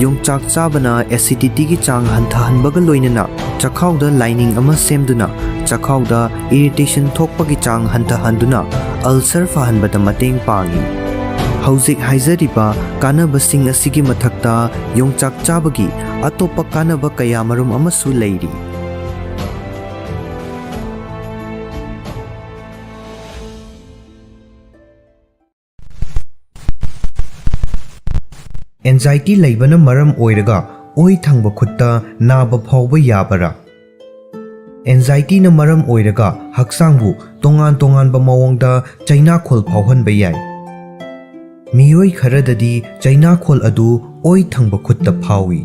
ꯌꯣꯡꯆꯥꯛ ꯆꯥꯕꯅ acidityꯒꯤ ꯆꯥꯡ ꯍꯟꯊꯍꯟꯕꯒ ꯂꯣꯏꯅꯅ ꯆꯈꯥꯎꯗ lining ꯑꯃ ꯁꯦꯝꯗꯨꯅ ꯆꯈꯥꯎꯗ irritation ꯊꯣꯛꯄꯒꯤ ꯆꯥꯡ ꯍꯟꯊꯍꯟꯗꯨꯅ ulcer ꯐꯍꯟꯕꯗ ꯃꯇꯦꯡ ꯄꯥꯡꯏ꯫ ꯍꯧꯖꯤꯛ ꯍꯥꯏꯖꯔꯤꯕ ꯀꯥꯟꯅꯕꯁꯤꯡ ꯑꯁꯤꯒꯤ ꯃꯊꯛꯇ ꯌꯣꯡꯆꯥꯛ ꯆꯥꯕꯒꯤ ꯑꯇꯣꯞꯄ ꯀꯥꯟꯅꯕ ꯀꯌꯥꯃꯔꯨꯝ ꯑꯃꯁꯨ ꯂꯩꯔꯤ꯫ Anxiety ꯂꯩꯕꯅ ꯃꯔꯝ ꯑꯣꯏꯔꯒ ꯑꯣꯏ ꯊꯪꯕ ꯈꯨꯠꯇ ꯅꯥꯕ ꯐꯥꯎꯕ ꯌꯥꯕꯔꯥ? Anxietyꯅ ꯃꯔꯝ ꯑꯣꯏꯔꯒ ꯍꯛꯆꯥꯡꯕꯨ ꯇꯣꯉꯥꯟ ꯇꯣꯉꯥꯟꯕ ꯃꯑꯣꯡꯗ ꯆꯩꯅꯥꯈꯣꯜ ꯐꯥꯎꯍꯟꯕ ꯌꯥꯏ꯫ ꯃꯤꯑꯣꯏ ꯈꯔꯗꯗꯤ ꯆꯩꯅꯥꯈꯣꯜ ꯑꯗꯨ ꯑꯣꯏ ꯊꯪꯕ ꯈꯨꯠꯇ ꯐꯥꯎꯏ꯫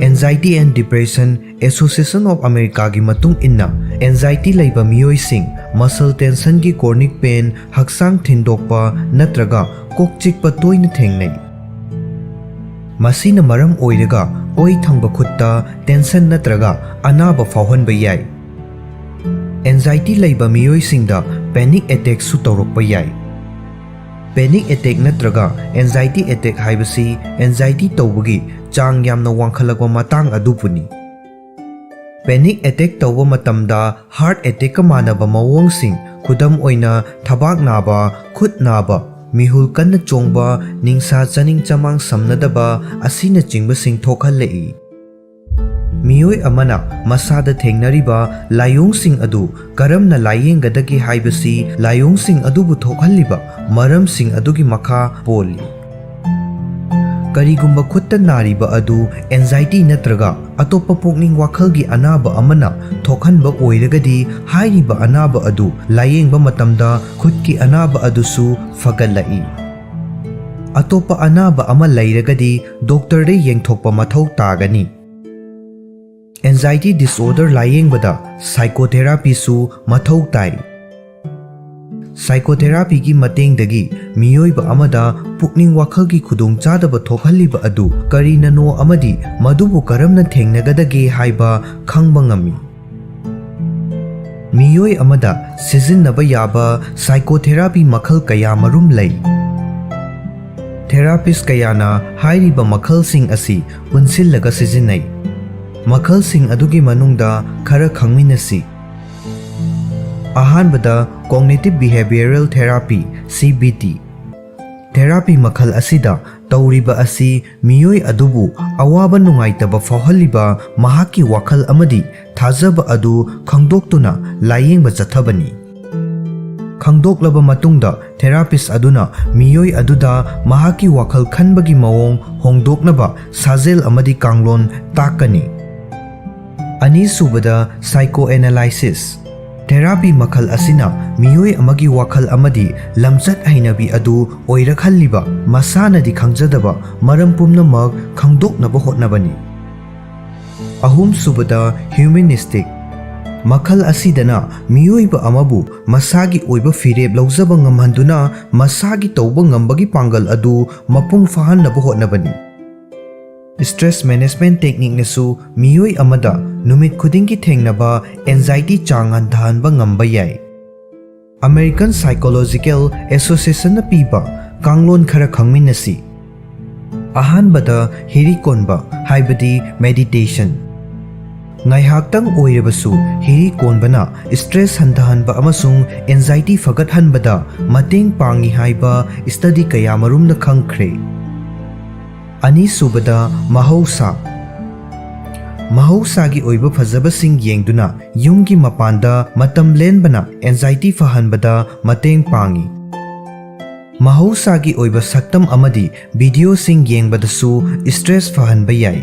Anxiety and Depression Association of Americaꯒꯤ ꯃꯇꯨꯡ ꯏꯟꯅ, Anxiety ꯂꯩꯕ ꯃꯤꯑꯣꯏꯁꯤꯡ muscle tensionꯒꯤ chronic pain, ꯍꯛꯆꯥꯡ ꯊꯤꯟꯗꯣꯛꯄ ꯅꯠꯇ꯭ꯔꯒ ꯀꯣꯛ ꯆꯤꯛꯄ ꯇꯣꯏꯅ ꯊꯦꯡꯅꯩ꯫ ꯃꯁꯤꯅ ꯃꯔꯝ ꯑꯣꯏꯔꯒ ꯑꯣꯏ ꯊꯪꯕ ꯈꯨꯠꯇ tension ꯅꯠꯇ꯭ꯔꯒ ꯑꯅꯥꯕ ꯐꯥꯎꯍꯟꯕ ꯌꯥꯏ꯫ Anxiety ꯂꯩꯕ ꯃꯤꯑꯣꯏꯁꯤꯡꯗ panic attackꯁꯨ ꯇꯧꯔꯛꯄ ꯌꯥꯏ꯫ Panic attack ꯅꯠꯇ꯭ꯔꯒ anxiety attack ꯍꯥꯏꯕꯁꯤ anxiety ꯇꯧꯕꯒꯤ ꯆꯥꯡ ꯌꯥꯝꯅ ꯋꯥꯡꯈꯠꯂꯛꯄ ꯃꯇꯥꯡ ꯑꯗꯨꯕꯨꯅꯤ꯫ Panic attack ꯇꯧꯕ ꯃꯇꯝꯗ heart attackꯀ ꯃꯥꯟꯅꯕ ꯃꯑꯣꯡꯁꯤꯡ, ꯈꯨꯗꯝ ꯑꯣꯏꯅ ꯊꯕꯥꯛ ꯅꯥꯕ, ꯈꯨꯠ ꯅꯥꯕ, ꯃꯤꯍꯨꯜ ꯀꯟꯅ ꯆꯣꯡꯕ, ꯅꯤꯡꯁꯥ ꯆꯥꯅꯤꯡ ꯆꯃꯥꯡ ꯁꯝꯅꯗꯕ ꯑꯁꯤꯅꯆꯤꯡꯕꯁꯤꯡ ꯊꯣꯛꯍꯜꯂꯛꯏ꯫ ꯃꯤꯑꯣꯏ ꯑꯃꯅ ꯃꯁꯥꯗ ꯊꯦꯡꯅꯔꯤꯕ ꯂꯥꯏꯑꯣꯡꯁꯤꯡ ꯑꯗꯨ ꯀꯔꯝꯅ ꯂꯥꯏꯌꯦꯡꯒꯗꯒꯦ ꯍꯥꯏꯕꯁꯤ ꯂꯥꯏꯑꯣꯡꯁꯤꯡ ꯑꯗꯨꯕꯨ ꯊꯣꯛꯍꯜꯂꯤꯕ ꯃꯔꯝꯁꯤꯡ ꯑꯗꯨꯒꯤ ꯃꯈꯥ ꯄꯣꯜꯂꯤ꯫ ꯀꯔꯤꯒꯨꯝꯕ ꯈꯨꯠꯇ ꯅꯥꯔꯤꯕ ꯑꯗꯨ anxiety ꯅꯠꯇ꯭ꯔꯒ ꯑꯇꯣꯞꯄ ꯄꯨꯛꯅꯤꯡ ꯋꯥꯈꯜꯒꯤ ꯑꯅꯥꯕ ꯑꯃꯅ ꯊꯣꯛꯍꯟꯕ ꯑꯣꯏꯔꯒꯗꯤ, ꯍꯥꯏꯔꯤꯕ ꯑꯅꯥꯕ ꯑꯗꯨ ꯂꯥꯏꯌꯦꯡꯕ ꯃꯇꯝꯗ ꯈꯨꯠꯀꯤ ꯑꯅꯥꯕ ꯑꯗꯨꯁꯨ ꯐꯒꯠꯂꯛꯏ꯫ ꯑꯇꯣꯞꯄ ꯑꯅꯥꯕ ꯑꯃ ꯂꯩꯔꯒꯗꯤ doctorꯗ ꯌꯦꯡꯊꯣꯛꯄ ꯃꯊꯧ ꯇꯥꯒꯅꯤ꯫ Anxiety disorder ꯂꯥꯏꯌꯦꯡꯕꯗ psychotherapyꯁꯨ ꯃꯊꯧ ꯇꯥꯏ꯫ Psychotherapyꯒꯤ ꯃꯇꯦꯡꯗꯒꯤ ꯃꯤꯑꯣꯏꯕ ꯑꯃꯗ ꯄꯨꯛꯅꯤꯡ ꯋꯥꯈꯜꯒꯤ ꯈꯨꯗꯣꯡꯆꯥꯗꯕ ꯊꯣꯛꯍꯜꯂꯤꯕ ꯑꯗꯨ ꯀꯔꯤꯅꯅꯣ ꯑꯃꯗꯤ ꯃꯗꯨꯕꯨ ꯀꯔꯝꯅ ꯊꯦꯡꯅꯒꯗꯒꯦ ꯍꯥꯏꯕ ꯈꯪꯕ ꯉꯝꯃꯤ꯫ ꯃꯤꯑꯣꯏ ꯑꯃꯗ ꯁꯤꯖꯤꯟꯅꯕ ꯌꯥꯕ psychotherapy ꯃꯈꯜ ꯀꯌꯥ ꯃꯔꯨꯝ ꯂꯩ꯫ Therapist ꯀꯌꯥꯅ ꯍꯥꯏꯔꯤꯕ ꯃꯈꯜꯁꯤꯡ ꯑꯁꯤ ꯄꯨꯟꯁꯤꯜꯂꯒ ꯁꯤꯖꯤꯟꯅꯩ꯫ ꯃꯈꯜꯁꯤꯡ ꯑꯗꯨꯒꯤ ꯃꯅꯨꯡꯗ ꯈꯔ ꯈꯪꯃꯤꯟꯅꯁꯤ꯫ ꯑꯍꯥꯟꯕꯗ, Cognitive Behavioral Therapy, C B T꯫ Therapy ꯃꯈꯜ ꯑꯁꯤꯗ ꯇꯧꯔꯤꯕ ꯑꯁꯤ ꯃꯤꯑꯣꯏ ꯑꯗꯨꯕꯨ ꯑꯋꯥꯕ ꯅꯨꯡꯉꯥꯏꯇꯕ ꯐꯥꯎꯍꯜꯂꯤꯕ ꯃꯍꯥꯛꯀꯤ ꯋꯥꯈꯜ ꯑꯃꯗꯤ ꯊꯥꯖꯕ ꯑꯗꯨ ꯈꯪꯗꯣꯛꯇꯨꯅ ꯂꯥꯏꯌꯦꯡꯕ ꯆꯠꯊꯕꯅꯤ꯫ ꯈꯪꯗꯣꯛꯂꯕ ꯃꯇꯨꯡꯗ, therapist ꯑꯗꯨꯅ ꯃꯤꯑꯣꯏ ꯑꯗꯨꯗ ꯃꯍꯥꯛꯀꯤ ꯋꯥꯈꯜ ꯈꯟꯕꯒꯤ ꯃꯑꯣꯡ ꯍꯣꯡꯗꯣꯛꯅꯕ ꯁꯥꯖꯦꯜ ꯑꯃꯗꯤ ꯀꯥꯡꯂꯣꯟ ꯇꯥꯛꯀꯅꯤ꯫ ꯑꯅꯤꯁꯨꯕꯗ, psychoanalysis꯫ Therapy ꯃꯈꯜ ꯑꯁꯤꯅ ꯃꯤꯑꯣꯏ ꯑꯃꯒꯤ ꯋꯥꯈꯜ ꯑꯃꯗꯤ ꯂꯝꯆꯠ ꯍꯩꯅꯕꯤ ꯑꯗꯨ ꯑꯣꯏꯔꯛꯍꯜꯂꯤꯕ ꯃꯁꯥꯅꯗꯤ ꯈꯪꯖꯗꯕ ꯃꯔꯝ ꯄꯨꯝꯅꯃꯛ ꯈꯪꯗꯣꯛꯅꯕ ꯍꯣꯠꯅꯕꯅꯤ꯫ ꯑꯍꯨꯝꯁꯨꯕꯗ, humanistic꯫ ꯃꯈꯜ ꯑꯁꯤꯗꯅ ꯃꯤꯑꯣꯏꯕ ꯑꯃꯕꯨ ꯃꯁꯥꯒꯤ ꯑꯣꯏꯕ ꯐꯤꯔꯦꯞ ꯂꯧꯖꯕ ꯉꯝꯍꯟꯗꯨꯅ ꯃꯁꯥꯒꯤ ꯇꯧꯕ ꯉꯝꯕꯒꯤ ꯄꯥꯡꯒꯜ ꯑꯗꯨ ꯃꯄꯨꯡ ꯐꯥꯍꯟꯅꯕ ꯍꯣꯠꯅꯕꯅꯤ꯫ Stress management techniqueꯅꯁꯨ ꯃꯤꯑꯣꯏ ꯑꯃꯗ ꯅꯨꯃꯤꯠ ꯈꯨꯗꯤꯡꯒꯤ ꯊꯦꯡꯅꯕ anxiety ꯆꯥꯡ ꯍꯟꯊꯍꯟꯕ ꯉꯝꯕ ꯌꯥꯏ꯫ American Psychological Associationꯅ ꯄꯤꯕ ꯀꯥꯡꯂꯣꯟ ꯈꯔ ꯈꯪꯃꯤꯟꯅꯁꯤ꯫ ꯑꯍꯥꯟꯕꯗ, ꯍꯤꯔꯤ ꯀꯣꯟꯕ, ꯍꯥꯏꯕꯗꯤ meditation꯫ ꯉꯥꯏꯍꯥꯛꯇꯪ ꯑꯣꯏꯔꯕꯁꯨ ꯍꯤꯔꯤ ꯀꯣꯟꯕꯅ stress ꯍꯟꯊꯍꯟꯕ ꯑꯃꯁꯨꯡ anxiety ꯐꯒꯠꯍꯟꯕꯗ ꯃꯇꯦꯡ ꯄꯥꯡꯏ ꯍꯥꯏꯕ study ꯀꯌꯥꯃꯔꯨꯝꯅ ꯈꯪꯈ꯭ꯔꯦ꯫ ꯑꯅꯤꯁꯨꯕꯗ, ꯃꯍꯧꯁꯥ꯫ ꯃꯍꯧꯁꯥꯒꯤ ꯑꯣꯏꯕ ꯐꯖꯕꯁꯤꯡ ꯌꯦꯡꯗꯨꯅ ꯌꯨꯝꯒꯤ ꯃꯄꯥꯟꯗ ꯃꯇꯝ ꯂꯦꯟꯕꯅ anxiety ꯐꯍꯟꯕꯗ ꯃꯇꯦꯡ ꯄꯥꯡꯏ꯫ ꯃꯍꯧꯁꯥꯒꯤ ꯑꯣꯏꯕ ꯁꯛꯇꯝ ꯑꯃꯗꯤ videoꯁꯤꯡ ꯌꯦꯡꯕꯗꯁꯨ stress ꯐꯍꯟꯕ ꯌꯥꯏ꯫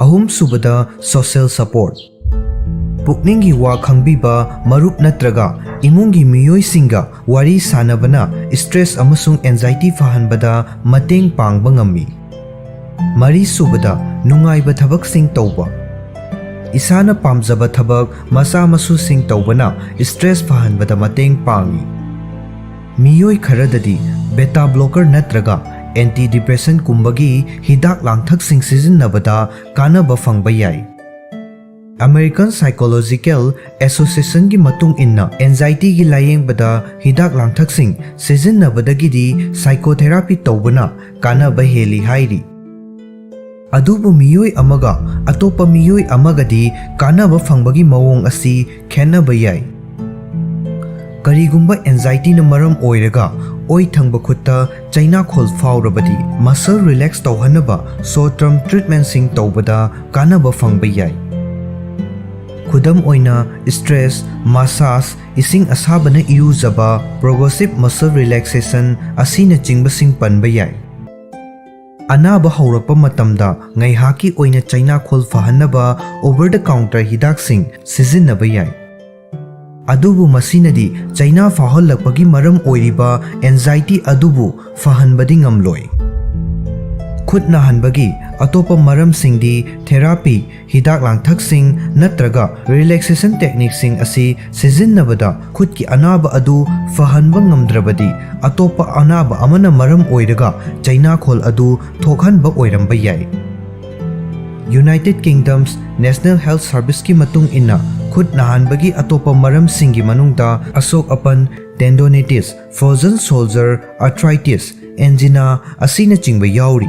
ꯑꯍꯨꯝꯁꯨꯕꯗ, social support꯫ ꯄꯨꯛꯅꯤꯡꯒꯤ ꯋꯥ ꯈꯪꯕꯤꯕ ꯃꯔꯨꯞ ꯅꯠꯇ꯭ꯔꯒ ꯏꯃꯨꯡꯒꯤ ꯃꯤꯑꯣꯏꯁꯤꯡꯒ ꯋꯥꯔꯤ ꯁꯥꯅꯕꯅ stress ꯑꯃꯁꯨꯡ anxiety ꯐꯍꯟꯕꯗ ꯃꯇꯦꯡ ꯄꯥꯡꯕ ꯉꯝꯃꯤ꯫ ꯃꯔꯤꯁꯨꯕꯗ, ꯅꯨꯡꯉꯥꯏꯕ ꯊꯕꯛꯁꯤꯡ ꯇꯧꯕ꯫ ꯏꯁꯥꯅ ꯄꯥꯝꯖꯕ ꯊꯕꯛ ꯃꯆꯥ ꯃꯁꯨꯁꯤꯡ ꯇꯧꯕꯅ stress ꯐꯍꯟꯕꯗ ꯃꯇꯦꯡ ꯄꯥꯡꯏ꯫ ꯃꯤꯑꯣꯏ ꯈꯔꯗꯗꯤ beta blocker ꯅꯠꯇ꯭ꯔꯒ antidepressantꯀꯨꯝꯕꯒꯤ ꯍꯤꯗꯥꯛ ꯂꯥꯡꯊꯛꯁꯤꯡ ꯁꯤꯖꯤꯟꯅꯕꯗ ꯀꯥꯟꯅꯕ ꯐꯪꯕ ꯌꯥꯏ꯫ American Psychological Associationꯒꯤ ꯃꯇꯨꯡ ꯏꯟꯅ, anxietyꯒꯤ ꯂꯥꯌꯦꯡꯕꯗ ꯍꯤꯗꯥꯛ ꯂꯥꯡꯊꯛꯁꯤꯡ ꯁꯤꯖꯤꯟꯅꯕꯗꯒꯤꯗꯤ psychotherapy ꯇꯧꯕꯅ ꯀꯥꯟꯅꯕ ꯍꯦꯜꯂꯤ ꯍꯥꯏꯔꯤ꯫ ꯑꯗꯨꯕꯨ ꯃꯤꯑꯣꯏ ꯑꯃꯒ ꯑꯇꯣꯞꯄ ꯃꯤꯑꯣꯏ ꯑꯃꯒꯗꯤ ꯀꯥꯟꯅꯕ ꯐꯪꯕꯒꯤ ꯃꯑꯣꯡ ꯑꯁꯤ ꯈꯦꯠꯅꯕ ꯌꯥꯏ꯫ ꯀꯔꯤꯒꯨꯝꯕ anxietyꯅ ꯃꯔꯝ ꯑꯣꯏꯔꯒ ꯑꯣꯏ ꯊꯪꯕ ꯈꯨꯠꯇ ꯆꯩꯅꯥꯈꯣꯜ ꯐꯥꯎꯔꯕꯗꯤ, muscle relax ꯇꯧꯍꯟꯅꯕ short term treatmentꯁꯤꯡ ꯇꯧꯕꯗ ꯀꯥꯟꯅꯕ ꯐꯪꯕ ꯌꯥꯏ꯫ ꯈꯨꯗꯝ ꯑꯣꯏꯅ, stress massage, ꯏꯁꯤꯡ ꯑꯁꯥꯕꯅ ꯏꯔꯨꯖꯕ, progressive muscle relaxation ꯑꯁꯤꯅꯆꯤꯡꯕꯁꯤꯡ ꯄꯟꯕ ꯌꯥꯏ꯫ ꯑꯅꯥꯕ ꯍꯧꯔꯛꯄ ꯃꯇꯝꯗ ꯉꯥꯏꯍꯥꯛꯀꯤ ꯑꯣꯏꯅ ꯆꯩꯅꯥꯈꯣꯜ ꯐꯍꯟꯅꯕ over the counter ꯍꯤꯗꯥꯛꯁꯤꯡ ꯁꯤꯖꯤꯟꯅꯕ ꯌꯥꯏ꯫ ꯑꯗꯨꯕꯨ ꯃꯁꯤꯅꯗꯤ ꯆꯩꯅꯥ ꯐꯥꯎꯍꯜꯂꯛꯄꯒꯤ ꯃꯔꯝ ꯑꯣꯏꯔꯤꯕ anxiety ꯑꯗꯨꯕꯨ ꯐꯍꯟꯕꯗꯤ ꯉꯝꯂꯣꯏ꯫ ꯈꯨꯠ ꯅꯥꯍꯟꯕꯒꯤ ꯑꯇꯣꯞꯄ ꯃꯔꯝꯁꯤꯡꯗꯤ ꯊꯦꯔꯥꯄꯤ, ꯍꯤꯗꯥꯛ ꯂꯥꯡꯊꯛꯁꯤꯡ ꯅꯠꯇ꯭ꯔꯒ ꯔꯤꯂꯦꯛꯁꯦꯁꯟ ꯇꯦꯛꯅꯤꯛꯁꯤꯡ ꯑꯁꯤ ꯁꯤꯖꯤꯟꯅꯕꯗ ꯈꯨꯠꯀꯤ ꯑꯅꯥꯕ ꯑꯗꯨ ꯐꯍꯟꯕ ꯉꯝꯗ꯭ꯔꯕꯗꯤ, ꯑꯇꯣꯞꯄ ꯑꯅꯥꯕ ꯑꯃꯅ ꯃꯔꯝ ꯑꯣꯏꯔꯒ ꯆꯩꯅꯥꯈꯣꯜ ꯑꯗꯨ ꯊꯣꯛꯍꯟꯕ ꯑꯣꯏꯔꯝꯕ ꯌꯥꯏ꯫ United Kingdom's National Health Serviceꯀꯤ ꯃꯇꯨꯡ ꯏꯟꯅ, ꯈꯨꯠ ꯅꯥꯍꯟꯕꯒꯤ ꯑꯇꯣꯞꯄ ꯃꯔꯝꯁꯤꯡꯒꯤ ꯃꯅꯨꯡꯗ ꯑꯁꯣꯛ ꯑꯄꯟ, ꯇꯦꯟꯗꯣꯅꯤꯇꯤꯁ, ꯐ꯭ꯔꯣꯖꯟ ꯁꯣꯜꯖꯔ ꯑꯥꯔꯊ꯭ꯔꯥꯏꯇꯤꯁ, ꯑꯦꯟꯖꯤꯅꯥ ꯑꯁꯤꯅꯆꯤꯡꯕ ꯌꯥꯎꯔꯤ꯫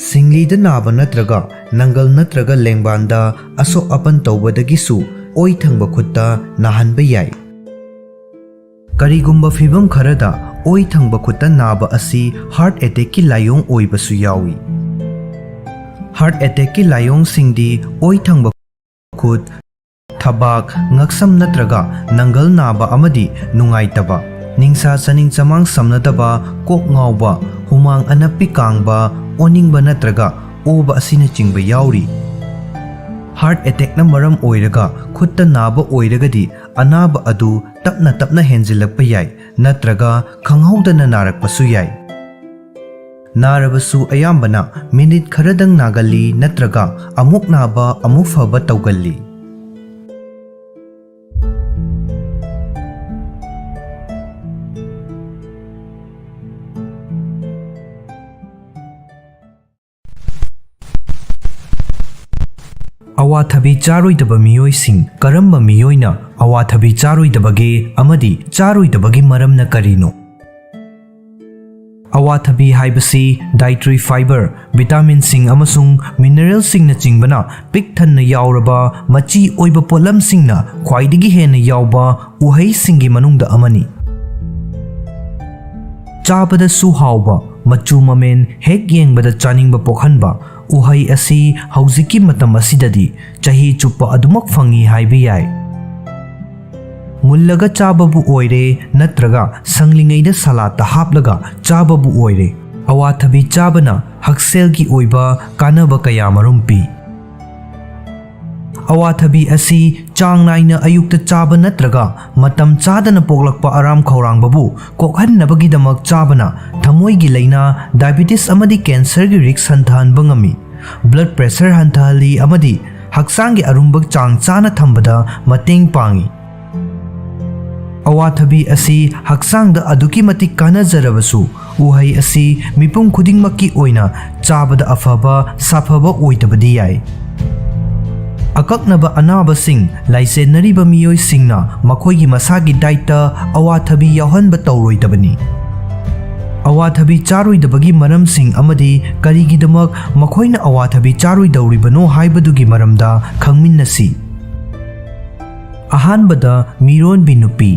ꯁꯤꯡꯂꯤꯗ ꯅꯥꯕ ꯅꯠꯇ꯭ꯔꯒ ꯅꯪꯒꯜ ꯅꯠꯇ꯭ꯔꯒ ꯂꯦꯡꯕꯥꯟꯗ ꯑꯁꯣꯛ ꯑꯄꯟ ꯇꯧꯕꯗꯒꯤꯁꯨ ꯑꯣꯏ ꯊꯪꯕ ꯈꯨꯠꯇ ꯅꯥꯍꯟꯕ ꯌꯥꯏ꯫ ꯀꯔꯤꯒꯨꯝꯕ ꯐꯤꯚꯝ ꯈꯔꯗ ꯑꯣꯏ ꯊꯪꯕ ꯈꯨꯠꯇ ꯅꯥꯕ ꯑꯁꯤ ꯍꯥꯔꯠ ꯑꯦꯇꯦꯛꯀꯤ ꯂꯥꯏꯑꯣꯡ ꯑꯣꯏꯕꯁꯨ ꯌꯥꯎꯏ꯫ ꯍꯥꯔꯠ ꯑꯦꯇꯦꯛꯀꯤ ꯂꯥꯏꯑꯣꯡꯁꯤꯡꯗꯤ ꯑꯣꯏ ꯊꯪꯕ ꯈꯨꯠ, ꯊꯕꯥꯛ, ꯉꯛꯁꯝ ꯅꯠꯇ꯭ꯔꯒ ꯅꯪꯒꯜ ꯅꯥꯕ ꯑꯃꯗꯤ ꯅꯨꯡꯉꯥꯏꯇꯕ, ꯅꯤꯡꯁꯥ ꯆꯥꯅꯤꯡ ꯆꯃꯥꯡ ꯁꯝꯅꯗꯕ, ꯀꯣꯛ ꯉꯥꯎꯕ, ꯍꯨꯃꯥꯡ ꯑꯅꯞꯄꯤ ꯀꯥꯡꯕ, ꯑꯣꯅꯤꯡꯕ ꯅꯠꯇ꯭ꯔꯒ ꯑꯣꯕ ꯑꯁꯤꯅꯆꯤꯡꯕ ꯌꯥꯎꯔꯤ꯫ ꯍꯥꯔꯠ ꯑꯦꯇꯦꯛꯅ ꯃꯔꯝ ꯑꯣꯏꯔꯒ ꯈꯨꯠꯇ ꯅꯥꯕ ꯑꯣꯏꯔꯒꯗꯤ, ꯑꯅꯥꯕ ꯑꯗꯨ ꯇꯞꯅ ꯇꯞꯅ ꯍꯦꯟꯖꯤꯜꯂꯛꯄ ꯌꯥꯏ ꯅꯠꯇ꯭ꯔꯒ ꯈꯪꯍꯧꯗꯅ ꯅꯥꯔꯛꯄꯁꯨ ꯌꯥꯏ꯫ ꯅꯥꯔꯕꯁꯨ ꯑꯌꯥꯝꯕꯅ ꯃꯤꯅꯤꯠ ꯈꯔꯗꯪ ꯅꯥꯒꯜꯂꯤ ꯅꯠꯇ꯭ꯔꯒ ꯑꯃꯨꯛ ꯅꯥꯕ ꯑꯃꯨꯛ ꯐꯕ ꯇꯧꯒꯜꯂꯤ꯫ ꯑꯋꯥꯊꯕꯤ ꯆꯥꯔꯣꯏꯗꯕ ꯃꯤꯑꯣꯏꯁꯤꯡ꯫ ꯀꯔꯝꯕ ꯃꯤꯑꯣꯏꯅ ꯑꯋꯥꯊꯕꯤ ꯆꯥꯔꯣꯏꯗꯕꯒꯦ ꯑꯃꯗꯤ ꯆꯥꯔꯣꯏꯗꯕꯒꯤ ꯃꯔꯝꯅ ꯀꯔꯤꯅꯣ? ꯑꯋꯥꯊꯕꯤ ꯍꯥꯏꯕꯁꯤ dietary fiber, ꯚꯤꯇꯥꯃꯤꯟꯁꯤꯡ ꯑꯃꯁꯨꯡ ꯃꯤꯅꯔꯦꯜꯁꯤꯡꯅꯆꯤꯡꯕꯅ ꯄꯤꯛ ꯊꯟꯅ ꯌꯥꯎꯔꯕ ꯃꯆꯤ ꯑꯣꯏꯕ ꯄꯣꯠꯂꯝꯁꯤꯡꯅ ꯈ꯭ꯋꯥꯏꯗꯒꯤ ꯍꯦꯟꯅ ꯌꯥꯎꯕ ꯎꯍꯩꯁꯤꯡꯒꯤ ꯃꯅꯨꯡꯗ ꯑꯃꯅꯤ꯫ ꯆꯥꯕꯗꯁꯨ ꯍꯥꯎꯕ, ꯃꯆꯨ ꯃꯃꯦꯟ ꯍꯦꯛ ꯌꯦꯡꯕꯗ ꯆꯥꯅꯤꯡꯕ ꯄꯣꯛꯍꯟꯕ ꯎꯍꯩ ꯑꯁꯤ ꯍꯧꯖꯤꯛꯀꯤ ꯃꯇꯝ ꯑꯁꯤꯗꯗꯤ ꯆꯍꯤ ꯆꯨꯞꯄ ꯑꯗꯨꯃꯛ ꯐꯪꯏ ꯍꯥꯏꯕ ꯌꯥꯏ꯫ ꯃꯨꯜꯂꯒ ꯆꯥꯕꯕꯨ ꯑꯣꯏꯔꯦ ꯅꯠꯇ꯭ꯔꯒ ꯁꯪꯂꯤꯉꯩꯗ ꯁꯂꯥꯠꯇ ꯍꯥꯞꯂꯒ ꯆꯥꯕꯕꯨ ꯑꯣꯏꯔꯦ, ꯑꯋꯥꯊꯕꯤ ꯆꯥꯕꯅ ꯍꯛꯁꯦꯜꯒꯤ ꯑꯣꯏꯕ ꯀꯥꯟꯅꯕ ꯀꯌꯥꯃꯔꯨꯝ ꯄꯤ꯫ ꯑꯋꯥꯊꯕꯤ ꯑꯁꯤ ꯆꯥꯡ ꯅꯥꯏꯅ ꯑꯌꯨꯛꯇ ꯆꯥꯕ ꯅꯠꯇ꯭ꯔꯒ ꯃꯇꯝ ꯆꯥꯗꯅ ꯄꯣꯛꯂꯛꯄ ꯑꯔꯥꯝ ꯈꯧꯔꯥꯡꯕꯕꯨ ꯀꯣꯛꯍꯟꯅꯕꯒꯤꯗꯃꯛ ꯆꯥꯕꯅ ꯊꯃꯣꯏꯒꯤ ꯂꯥꯏꯅꯥ, ꯗꯥꯏꯕꯤꯇꯤꯁ ꯑꯃꯗꯤ ꯀꯦꯟꯁꯔꯒꯤ ꯔꯤꯁ꯭ꯛ ꯍꯟꯊꯍꯟꯕ ꯉꯝꯃꯤ꯫ ꯕ꯭ꯂꯗ ꯄ꯭ꯔꯦꯁꯔ ꯍꯟꯊꯍꯜꯂꯤ ꯑꯃꯗꯤ ꯍꯛꯆꯥꯡꯒꯤ ꯑꯔꯨꯝꯕ ꯆꯥꯡ ꯆꯥꯅ ꯊꯝꯕꯗ ꯃꯇꯦꯡ ꯄꯥꯡꯏ꯫ ꯑꯋꯥꯊꯕꯤ ꯑꯁꯤ ꯍꯛꯆꯥꯡꯗ ꯑꯗꯨꯛꯀꯤ ꯃꯇꯤꯛ ꯀꯥꯟꯅꯖꯔꯕꯁꯨ, ꯎꯍꯩ ꯑꯁꯤ ꯃꯤꯄꯨꯝ ꯈꯨꯗꯤꯡꯃꯛꯀꯤ ꯑꯣꯏꯅ ꯆꯥꯕꯗ ꯑꯐꯕ, ꯁꯥꯐꯕ ꯑꯣꯏꯗꯕꯗꯤ ꯌꯥꯏ꯫ ꯑꯀꯛꯅꯕ ꯑꯅꯥꯕꯁꯤꯡ ꯂꯥꯏꯆꯦꯟꯅꯔꯤꯕ ꯃꯤꯑꯣꯏꯁꯤꯡꯅ ꯃꯈꯣꯏꯒꯤ ꯃꯁꯥꯒꯤ ꯗꯥꯏꯠꯇ ꯑꯋꯥꯊꯕꯤ ꯌꯥꯎꯍꯟꯕ ꯇꯧꯔꯣꯏꯗꯕꯅꯤ꯫ ꯑꯋꯥꯊꯕꯤ ꯆꯥꯔꯣꯏꯗꯕꯒꯤ ꯃꯔꯝꯁꯤꯡ ꯑꯃꯗꯤ ꯀꯔꯤꯒꯤꯗꯃꯛ ꯃꯈꯣꯏꯅ ꯑꯋꯥꯊꯕꯤ ꯆꯥꯔꯣꯏꯗꯧꯔꯤꯕꯅꯣ ꯍꯥꯏꯕꯗꯨꯒꯤ ꯃꯔꯝꯗ ꯈꯪꯃꯤꯟꯅꯁꯤ꯫ ꯑꯍꯥꯟꯕꯗ, ꯃꯤꯔꯣꯟꯕꯤ ꯅꯨꯄꯤ꯫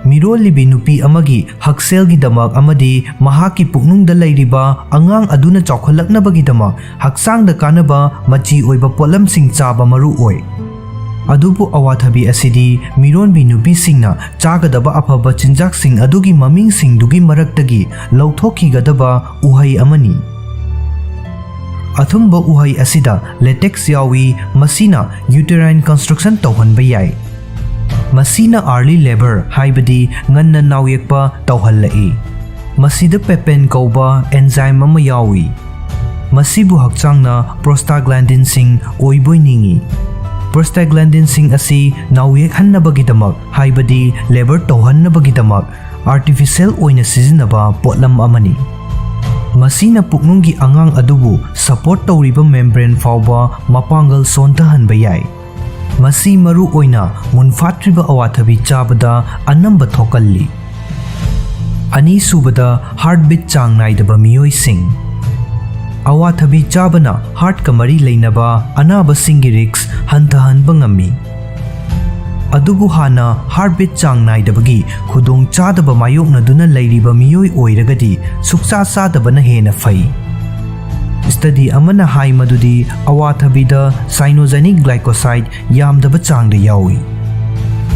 ꯃꯤꯔꯣꯜꯂꯤꯕꯤ ꯅꯨꯄꯤ ꯑꯃꯒꯤ ꯍꯛꯁꯦꯜꯒꯤꯗꯃꯛ ꯑꯃꯗꯤ ꯃꯍꯥꯛꯀꯤ ꯄꯨꯛꯅꯨꯡꯗ ꯂꯩꯔꯤꯕ ꯑꯉꯥꯡ ꯑꯗꯨꯅ ꯆꯥꯎꯈꯠꯂꯛꯅꯕꯒꯤꯗꯃꯛ ꯍꯛꯆꯥꯡꯗ ꯀꯥꯟꯅꯕ ꯃꯆꯤ ꯑꯣꯏꯕ ꯄꯣꯠꯂꯝꯁꯤꯡ ꯆꯥꯕ ꯃꯔꯨ ꯑꯣꯏ꯫ ꯑꯗꯨꯕꯨ ꯑꯋꯥꯊꯕꯤ ꯑꯁꯤꯗꯤ ꯃꯤꯔꯣꯟꯕꯤ ꯅꯨꯄꯤꯁꯤꯡꯅ ꯆꯥꯒꯗꯕ ꯑꯐꯕ ꯆꯤꯟꯖꯥꯛꯁꯤꯡ ꯑꯗꯨꯒꯤ ꯃꯃꯤꯡꯁꯤꯡꯗꯨꯒꯤ ꯃꯔꯛꯇꯒꯤ ꯂꯧꯊꯣꯛꯈꯤꯒꯗꯕ ꯎꯍꯩ ꯑꯃꯅꯤ꯫ ꯑꯊꯨꯝꯕ ꯎꯍꯩ ꯑꯁꯤꯗ ꯂꯦꯇꯦꯛꯁ ꯌꯥꯎꯏ, ꯃꯁꯤꯅ ꯌꯨꯇꯦꯔꯥꯏꯟ ꯀꯟꯁꯇ꯭ꯔꯛꯁꯟ ꯇꯧꯍꯟꯕ ꯌꯥꯏ꯫ ꯃꯁꯤꯅ ꯑꯥꯔꯂꯤ ꯂꯦꯕꯔ, ꯍꯥꯏꯕꯗꯤ ꯉꯟꯅ ꯅꯥꯎꯌꯦꯛꯄ ꯇꯧꯍꯜꯂꯛꯏ꯫ ꯃꯁꯤꯗ ꯄꯦꯄꯦꯟ ꯀꯧꯕ ꯑꯦꯟꯖꯥꯏꯝ ꯑꯃ ꯌꯥꯎꯏ꯫ ꯃꯁꯤꯕꯨ ꯍꯛꯆꯥꯡꯅ ꯄ꯭ꯔꯣꯁꯇꯥꯒ꯭ꯂꯥꯟꯗꯤꯟꯁꯤꯡ ꯑꯣꯏꯕꯣꯏ ꯅꯤꯡꯏ꯫ ꯄ꯭ꯔꯣꯁꯇꯥꯒ꯭ꯂꯥꯟꯗꯤꯟꯁꯤꯡ ꯑꯁꯤ ꯅꯥꯎꯌꯦꯛꯍꯟꯅꯕꯒꯤꯗꯃꯛ, ꯍꯥꯏꯕꯗꯤ ꯂꯦꯕꯔ ꯇꯧꯍꯟꯅꯕꯒꯤꯗꯃꯛ, ꯑꯥꯔꯇꯤꯐꯤꯁꯤꯌꯦꯜ ꯑꯣꯏꯅ ꯁꯤꯖꯤꯟꯅꯕ ꯄꯣꯠꯂꯝ ꯑꯃꯅꯤ꯫ ꯃꯁꯤꯅ ꯄꯨꯛꯅꯨꯡꯒꯤ ꯑꯉꯥꯡ ꯑꯗꯨꯕꯨ ꯁꯄꯣꯔꯠ ꯇꯧꯔꯤꯕ ꯃꯦꯝꯕ꯭ꯔꯦꯟ ꯐꯥꯎꯕ ꯃꯄꯥꯡꯒꯜ ꯁꯣꯟꯊꯍꯟꯕ ꯌꯥꯏ꯫ ꯃꯁꯤ ꯃꯔꯨ ꯑꯣꯏꯅ ꯃꯨꯟꯐꯥꯠꯇ꯭ꯔꯤꯕ ꯑꯋꯥꯊꯕꯤ ꯆꯥꯕꯗ ꯑꯅꯝꯕ ꯊꯣꯛꯀꯜꯂꯤ꯫ ꯑꯅꯤꯁꯨꯕꯗ, ꯍꯥꯔꯠꯕꯤꯠ ꯆꯥꯡ ꯅꯥꯏꯗꯕ ꯃꯤꯑꯣꯏꯁꯤꯡ꯫ ꯑꯋꯥꯊꯕꯤ ꯆꯥꯕꯅ ꯍꯥꯔꯠꯀ ꯃꯔꯤ ꯂꯩꯅꯕ ꯑꯅꯥꯕꯁꯤꯡꯒꯤ ꯔꯤꯁ꯭ꯛ ꯍꯟꯊꯍꯟꯕ ꯉꯝꯃꯤ꯫ ꯑꯗꯨꯕꯨ ꯍꯥꯟꯅ ꯍꯥꯔꯠꯕꯤꯠ ꯆꯥꯡ ꯅꯥꯏꯗꯕꯒꯤ ꯈꯨꯗꯣꯡꯆꯥꯗꯕ ꯃꯥꯌꯣꯛꯅꯗꯨꯅ ꯂꯩꯔꯤꯕ ꯃꯤꯑꯣꯏ ꯑꯣꯏꯔꯒꯗꯤ ꯁꯨꯛꯆꯥ ꯆꯥꯗꯕꯅ ꯍꯦꯟꯅ ꯐꯩ꯫ ꯁ꯭ꯇꯗꯤ ꯑꯃꯅ ꯍꯥꯏ ꯃꯗꯨꯗꯤ ꯑꯋꯥꯊꯕꯤꯗ ꯁꯥꯏꯅꯣꯖꯦꯅꯤꯛ ꯒ꯭ꯂꯥꯏꯀꯣꯁꯥꯏꯗ ꯌꯥꯝꯗꯕ ꯆꯥꯡꯗ ꯌꯥꯎꯏ꯫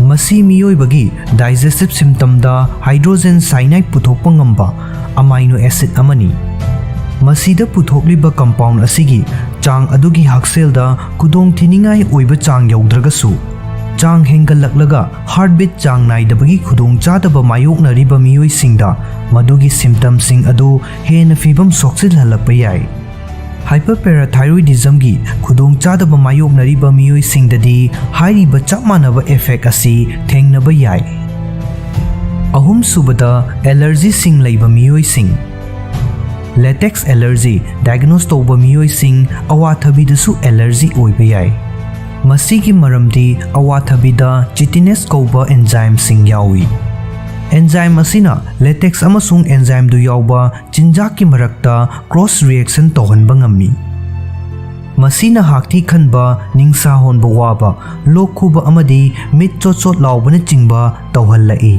ꯃꯁꯤ ꯃꯤꯑꯣꯏꯕꯒꯤ ꯗꯥꯏꯖꯦꯁꯇꯤꯚ ꯁꯤꯁꯇꯦꯝꯗ ꯍꯥꯏꯗ꯭ꯔꯣꯖꯦꯟ ꯁꯥꯏꯅꯥꯏꯗ ꯄꯨꯊꯣꯛꯄ ꯉꯝꯕ ꯑꯃꯥꯏꯅꯣ ꯑꯦꯁꯤꯗ ꯑꯃꯅꯤ꯫ ꯃꯁꯤꯗ ꯄꯨꯊꯣꯛꯂꯤꯕ ꯀꯝꯄꯥꯎꯟꯗ ꯑꯁꯤꯒꯤ ꯆꯥꯡ ꯑꯗꯨꯒꯤ ꯍꯛꯁꯦꯜꯗ ꯈꯨꯗꯣꯡ ꯊꯤꯅꯤꯡꯉꯥꯏ ꯑꯣꯏꯕ ꯆꯥꯡ ꯌꯧꯗ꯭ꯔꯒꯁꯨ, ꯆꯥꯡ ꯍꯦꯟꯒꯠꯂꯛꯂꯒ heartbeat ꯆꯥꯡ ꯅꯥꯏꯗꯕꯒꯤ ꯈꯨꯗꯣꯡꯆꯥꯗꯕ ꯃꯥꯌꯣꯛꯅꯔꯤꯕ ꯃꯤꯑꯣꯏꯁꯤꯡꯗ ꯃꯗꯨꯒꯤ symptomꯁꯤꯡ ꯑꯗꯨ ꯍꯦꯟꯅ ꯐꯤꯕꯝ ꯁꯣꯛꯆꯤꯜꯍꯜꯂꯛꯄ ꯌꯥꯏ꯫ Hyperparathyroidismꯒꯤ ꯈꯨꯗꯣꯡꯆꯥꯗꯕ ꯃꯥꯌꯣꯛꯅꯔꯤꯕ ꯃꯤꯑꯣꯏꯁꯤꯡꯗꯗꯤ ꯍꯥꯏꯔꯤꯕ ꯆꯞ ꯃꯥꯟꯅꯕ effect ꯑꯁꯤ ꯊꯦꯡꯅꯕ ꯌꯥꯏ꯫ ꯑꯍꯨꯝꯁꯨꯕꯗ, allergyꯁꯤꯡ ꯂꯩꯕ ꯃꯤꯑꯣꯏꯁꯤꯡ꯫ Latex allergy diagnose ꯇꯧꯕ ꯃꯤꯑꯣꯏꯁꯤꯡ ꯑꯋꯥꯊꯕꯤꯗꯁꯨ allergy ꯑꯣꯏꯕ ꯌꯥꯏ꯫ ꯃꯁꯤꯒꯤ ꯃꯔꯝꯗꯤ ꯑꯋꯥꯊꯕꯤꯗ chitinase ꯀꯧꯕ enzymeꯁꯤꯡ ꯌꯥꯎꯏ꯫ Enzyme ꯑꯁꯤꯅ latex ꯑꯃꯁꯨꯡ enzymeꯗꯨ ꯌꯥꯎꯕ ꯆꯤꯟꯖꯥꯛꯀꯤ ꯃꯔꯛꯇ cross reaction ꯇꯧꯍꯟꯕ ꯉꯝꯃꯤ꯫ ꯃꯁꯤꯅ ꯍꯥꯛꯊꯤ ꯈꯟꯕ, ꯅꯤꯡꯁꯥ ꯍꯣꯟꯕ ꯋꯥꯕ, ꯂꯣꯛ ꯈꯨꯕ ꯑꯃꯗꯤ ꯃꯤꯠ ꯆꯣꯠ ꯆꯣꯠ ꯂꯥꯎꯕꯅꯆꯤꯡꯕ ꯇꯧꯍꯜꯂꯛꯏ꯫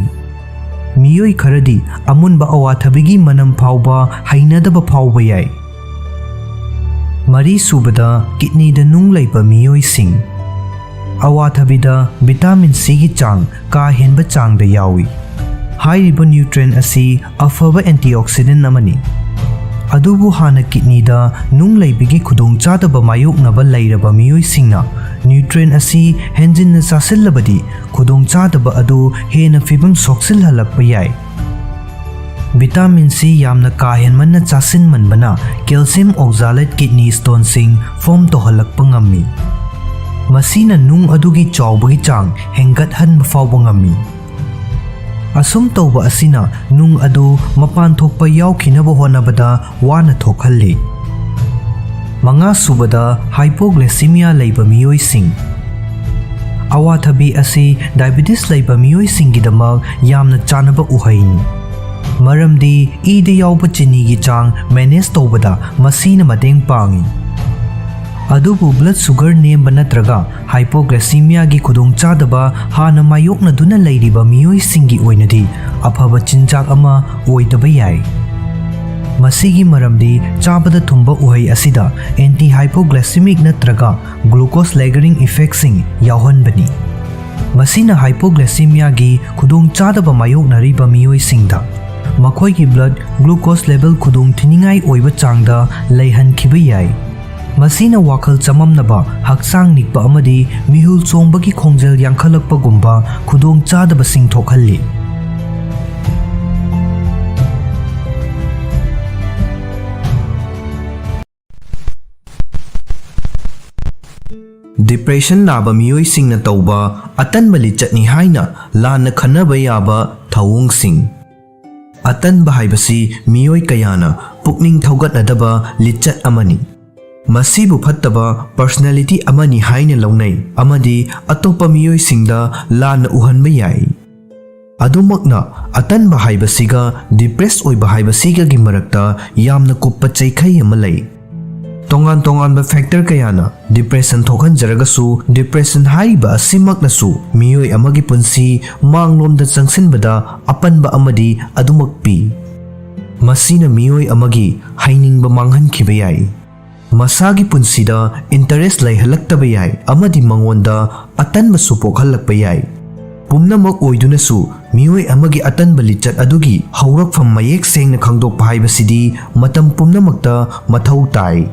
ꯃꯤꯑꯣꯏ ꯈꯔꯗꯤ ꯑꯃꯨꯟꯕ ꯑꯋꯥꯊꯕꯤꯒꯤ ꯃꯅꯝ ꯐꯥꯎꯕ ꯍꯩꯅꯗꯕ ꯐꯥꯎꯕ ꯌꯥꯏ꯫ ꯃꯔꯤꯁꯨꯕꯗ, kidneyꯗ ꯅꯨꯡ ꯂꯩꯕ ꯃꯤꯑꯣꯏꯁꯤꯡ꯫ ꯑꯋꯥꯊꯕꯤꯗ vitamin Cꯒꯤ ꯆꯥꯡ ꯀꯥ ꯍꯦꯟꯕ ꯆꯥꯡꯗ ꯌꯥꯎꯏ꯫ ꯍꯥꯏꯔꯤꯕ nutrient ꯑꯁꯤ ꯑꯐꯕ antioxidant ꯑꯃꯅꯤ꯫ ꯑꯗꯨꯕꯨ ꯍꯥꯟꯅ kidneyꯗ ꯅꯨꯡ ꯂꯩꯕꯒꯤ ꯈꯨꯗꯣꯡꯆꯥꯗꯕ ꯃꯥꯌꯣꯛꯅꯕ ꯂꯩꯔꯕ ꯃꯤꯑꯣꯏꯁꯤꯡꯅ nutrient ꯑꯁꯤ ꯍꯦꯟꯖꯤꯟꯅ ꯆꯥꯁꯤꯜꯂꯕꯗꯤ ꯈꯨꯗꯣꯡꯆꯥꯗꯕ ꯑꯗꯨ ꯍꯦꯟꯅ ꯐꯤꯕꯝ ꯁꯣꯛꯆꯤꯜꯍꯜꯂꯛꯄ ꯌꯥꯏ꯫ Vitamin C ꯌꯥꯝꯅ ꯀꯥ ꯍꯦꯟꯃꯟꯅ ꯆꯥꯁꯤꯟꯃꯟꯕꯅ calcium oxalate kidney stoneꯁꯤꯡ form ꯇꯧꯍꯜꯂꯛꯄ ꯉꯝꯃꯤ꯫ ꯃꯁꯤꯅ ꯅꯨꯡ ꯑꯗꯨꯒꯤ ꯆꯥꯎꯕꯒꯤ ꯆꯥꯡ ꯍꯦꯟꯒꯠꯍꯟꯕ ꯐꯥꯎꯕ ꯉꯝꯃꯤ꯫ ꯑꯁꯨꯝ ꯇꯧꯕ ꯑꯁꯤꯅ ꯅꯨꯡ ꯑꯗꯨ ꯃꯄꯥꯟ ꯊꯣꯛꯄ ꯌꯥꯎꯈꯤꯅꯕ ꯍꯣꯠꯅꯕꯗ ꯋꯥꯅ ꯊꯣꯛꯍꯜꯂꯤ꯫ ꯃꯉꯥꯁꯨꯕꯗ, hypoglycemia ꯂꯩꯕ ꯃꯤꯑꯣꯏꯁꯤꯡ꯫ ꯑꯋꯥꯊꯕꯤ ꯑꯁꯤ diabetes ꯂꯩꯕ ꯃꯤꯑꯣꯏꯁꯤꯡꯒꯤꯗꯃꯛ ꯌꯥꯝꯅ ꯆꯥꯅꯕ ꯎꯍꯩꯅꯤ, ꯃꯔꯝꯗꯤ ꯏꯗ ꯌꯥꯎꯕ ꯆꯤꯅꯤꯒꯤ ꯆꯥꯡ manage ꯇꯧꯕꯗ ꯃꯁꯤꯅ ꯃꯇꯦꯡ ꯄꯥꯡꯏ꯫ ꯑꯗꯨꯕꯨ blood sugar ꯅꯦꯝꯕ ꯅꯠꯇ꯭ꯔꯒ hypoglycemiaꯒꯤ ꯈꯨꯗꯣꯡꯆꯥꯗꯕ ꯍꯥꯟꯅ ꯃꯥꯌꯣꯛꯅꯗꯨꯅ ꯂꯩꯔꯤꯕ ꯃꯤꯑꯣꯏꯁꯤꯡꯒꯤ ꯑꯣꯏꯅꯗꯤ ꯑꯐꯕ ꯆꯤꯟꯖꯥꯛ ꯑꯃ ꯑꯣꯏꯗꯕ ꯌꯥꯏ꯫ ꯃꯁꯤꯒꯤ ꯃꯔꯝꯗꯤ ꯆꯥꯕꯗ ꯊꯨꯝꯕ ꯎꯍꯩ ꯑꯁꯤꯗ anti hypoglycemic ꯅꯠꯇ꯭ꯔꯒ glucose lowering effectꯁꯤꯡ ꯌꯥꯎꯍꯟꯕꯅꯤ꯫ ꯃꯁꯤꯅ hypoglycemiaꯒꯤ ꯈꯨꯗꯣꯡꯆꯥꯗꯕ ꯃꯥꯌꯣꯛꯅꯔꯤꯕ ꯃꯤꯑꯣꯏꯁꯤꯡꯗ ꯃꯈꯣꯏꯒꯤ blood glucose level ꯈꯨꯗꯣꯡꯊꯤꯅꯤꯡꯉꯥꯏ ꯑꯣꯏꯕ ꯆꯥꯡꯗ ꯂꯩꯍꯟꯈꯤꯕ ꯌꯥꯏ꯫ ꯃꯁꯤꯅ ꯋꯥꯈꯜ ꯆꯃꯝꯅꯕ, ꯍꯛꯆꯥꯡ ꯅꯤꯛꯄ ꯑꯃꯗꯤ ꯃꯤꯍꯨꯜ ꯆꯣꯡꯕꯒꯤ ꯈꯣꯡꯖꯦꯜ ꯌꯥꯡꯈꯠꯂꯛꯄꯒꯨꯝꯕ ꯈꯨꯗꯣꯡꯆꯥꯗꯕꯁꯤꯡ ꯊꯣꯛꯍꯜꯂꯤ꯫ ꯗꯤꯄ꯭ꯔꯦꯁꯟ ꯅꯥꯕ ꯃꯤꯑꯣꯏꯁꯤꯡꯅ ꯇꯧꯕ ꯑꯇꯟꯕ ꯂꯤꯆꯠꯅꯤ ꯍꯥꯏꯅ ꯂꯥꯟꯅ ꯈꯟꯅꯕ ꯌꯥꯕ ꯊꯧꯑꯣꯡꯁꯤꯡ꯫ ꯑꯇꯟꯕ ꯍꯥꯏꯕꯁꯤ ꯃꯤꯑꯣꯏ ꯀꯌꯥꯅ ꯄꯨꯛꯅꯤꯡ ꯊꯧꯒꯠꯅꯗꯕ ꯂꯤꯆꯠ ꯑꯃꯅꯤ꯫ ꯃꯁꯤꯕꯨ ꯐꯠꯇꯕ ꯄꯔꯁꯅꯦꯂꯤꯇꯤ ꯑꯃꯅꯤ ꯍꯥꯏꯅ ꯂꯧꯅꯩ ꯑꯃꯗꯤ ꯑꯇꯣꯞꯄ ꯃꯤꯑꯣꯏꯁꯤꯡꯗ ꯂꯥꯟꯅ ꯎꯍꯟꯕ ꯌꯥꯏ꯫ ꯑꯗꯨꯃꯛꯅ, ꯑꯇꯟꯕ ꯍꯥꯏꯕꯁꯤꯒ ꯗꯤꯄ꯭ꯔꯦꯁ ꯑꯣꯏꯕ ꯍꯥꯏꯕꯁꯤꯒꯒꯤ ꯃꯔꯛꯇ ꯌꯥꯝꯅ ꯀꯨꯞꯄ ꯆꯩꯈꯩ ꯑꯃ ꯂꯩ꯫ ꯇꯣꯉꯥꯟ ꯇꯣꯉꯥꯟꯕ ꯐꯦꯛꯇꯔ ꯀꯌꯥꯅ ꯗꯤꯄ꯭ꯔꯦꯁꯟ ꯊꯣꯛꯍꯟꯖꯔꯒꯁꯨ, ꯗꯤꯄ꯭ꯔꯦꯁꯟ ꯍꯥꯏꯔꯤꯕ ꯑꯁꯤꯃꯛꯅꯁꯨ ꯃꯤꯑꯣꯏ ꯑꯃꯒꯤ ꯄꯨꯟꯁꯤ ꯃꯥꯡꯂꯣꯝꯗ ꯆꯪꯁꯤꯟꯕꯗ ꯑꯄꯟꯕ ꯑꯃꯗꯤ ꯑꯗꯨꯃꯛ ꯄꯤ꯫ ꯃꯁꯤꯅ ꯃꯤꯑꯣꯏ ꯑꯃꯒꯤ ꯍꯩꯅꯤꯡꯕ ꯃꯥꯡꯍꯟꯈꯤꯕ ꯌꯥꯏ, ꯃꯁꯥꯒꯤ ꯄꯨꯟꯁꯤꯗ ꯏꯟꯇꯔꯦꯁ ꯂꯩꯍꯜꯂꯛꯇꯕ ꯌꯥꯏ ꯑꯃꯗꯤ ꯃꯉꯣꯟꯗ ꯑꯇꯟꯕꯁꯨ ꯄꯣꯛꯍꯜꯂꯛꯄ ꯌꯥꯏ꯫ ꯄꯨꯝꯅꯃꯛ ꯑꯣꯏꯗꯨꯅꯁꯨ, ꯃꯤꯑꯣꯏ ꯑꯃꯒꯤ ꯑꯇꯟꯕ ꯂꯤꯆꯠ ꯑꯗꯨꯒꯤ ꯍꯧꯔꯛꯐꯝ ꯃꯌꯦꯛ ꯁꯦꯡꯅ ꯈꯪꯗꯣꯛꯄ ꯍꯥꯏꯕꯁꯤꯗꯤ ꯃꯇꯝ ꯄꯨꯝꯅꯃꯛꯇ ꯃꯊꯧ ꯇꯥꯏ꯫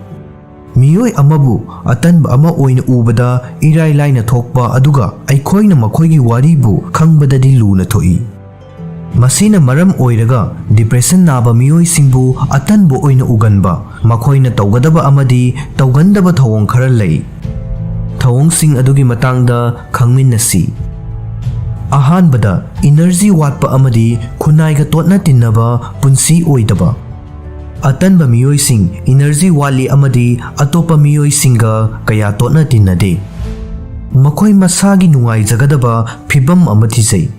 ꯃꯤꯑꯣꯏ ꯑꯃꯕꯨ ꯑꯇꯟꯕ ꯑꯃ ꯑꯣꯏꯅ ꯎꯕꯗ ꯏꯔꯥꯏ ꯂꯥꯏꯅ ꯊꯣꯛꯄ, ꯑꯗꯨꯒ ꯑꯩꯈꯣꯏꯅ ꯃꯈꯣꯏꯒꯤ ꯋꯥꯔꯤꯕꯨ ꯈꯪꯕꯗꯗꯤ ꯂꯨꯅ ꯊꯣꯛꯏ꯫ ꯃꯁꯤꯅ ꯃꯔꯝ ꯑꯣꯏꯔꯒ ꯗꯤꯄ꯭ꯔꯦꯁꯟ ꯅꯥꯕ ꯃꯤꯑꯣꯏꯁꯤꯡꯕꯨ ꯑꯇꯟꯕ ꯑꯣꯏꯅ ꯎꯒꯟꯕ, ꯃꯈꯣꯏꯅ ꯇꯧꯒꯗꯕ ꯑꯃꯗꯤ ꯇꯧꯒꯟꯗꯕ ꯊꯧꯑꯣꯡ ꯈꯔ ꯂꯩ꯫ ꯊꯧꯑꯣꯡꯁꯤꯡ ꯑꯗꯨꯒꯤ ꯃꯇꯥꯡꯗ ꯈꯪꯃꯤꯟꯅꯁꯤ꯫ ꯑꯍꯥꯟꯕꯗ, ꯏꯅꯔꯖꯤ ꯋꯥꯠꯄ ꯑꯃꯗꯤ ꯈꯨꯟꯅꯥꯏꯒ ꯇꯣꯠꯅ ꯇꯤꯟꯅꯕ ꯄꯨꯟꯁꯤ ꯑꯣꯏꯗꯕ꯫ ꯑꯇꯟꯕ ꯃꯤꯑꯣꯏꯁꯤꯡ ꯏꯅꯔꯖꯤ ꯋꯥꯠꯂꯤ ꯑꯃꯗꯤ ꯑꯇꯣꯞꯄ ꯃꯤꯑꯣꯏꯁꯤꯡꯒ ꯀꯌꯥ ꯇꯣꯠꯅ ꯇꯤꯟꯅꯗꯦ꯫ ꯃꯈꯣꯏ ꯃꯁꯥꯒꯤ ꯅꯨꯡꯉꯥꯏꯖꯒꯗꯕ ꯐꯤꯚꯝ ꯑꯃ ꯊꯤꯖꯩ꯫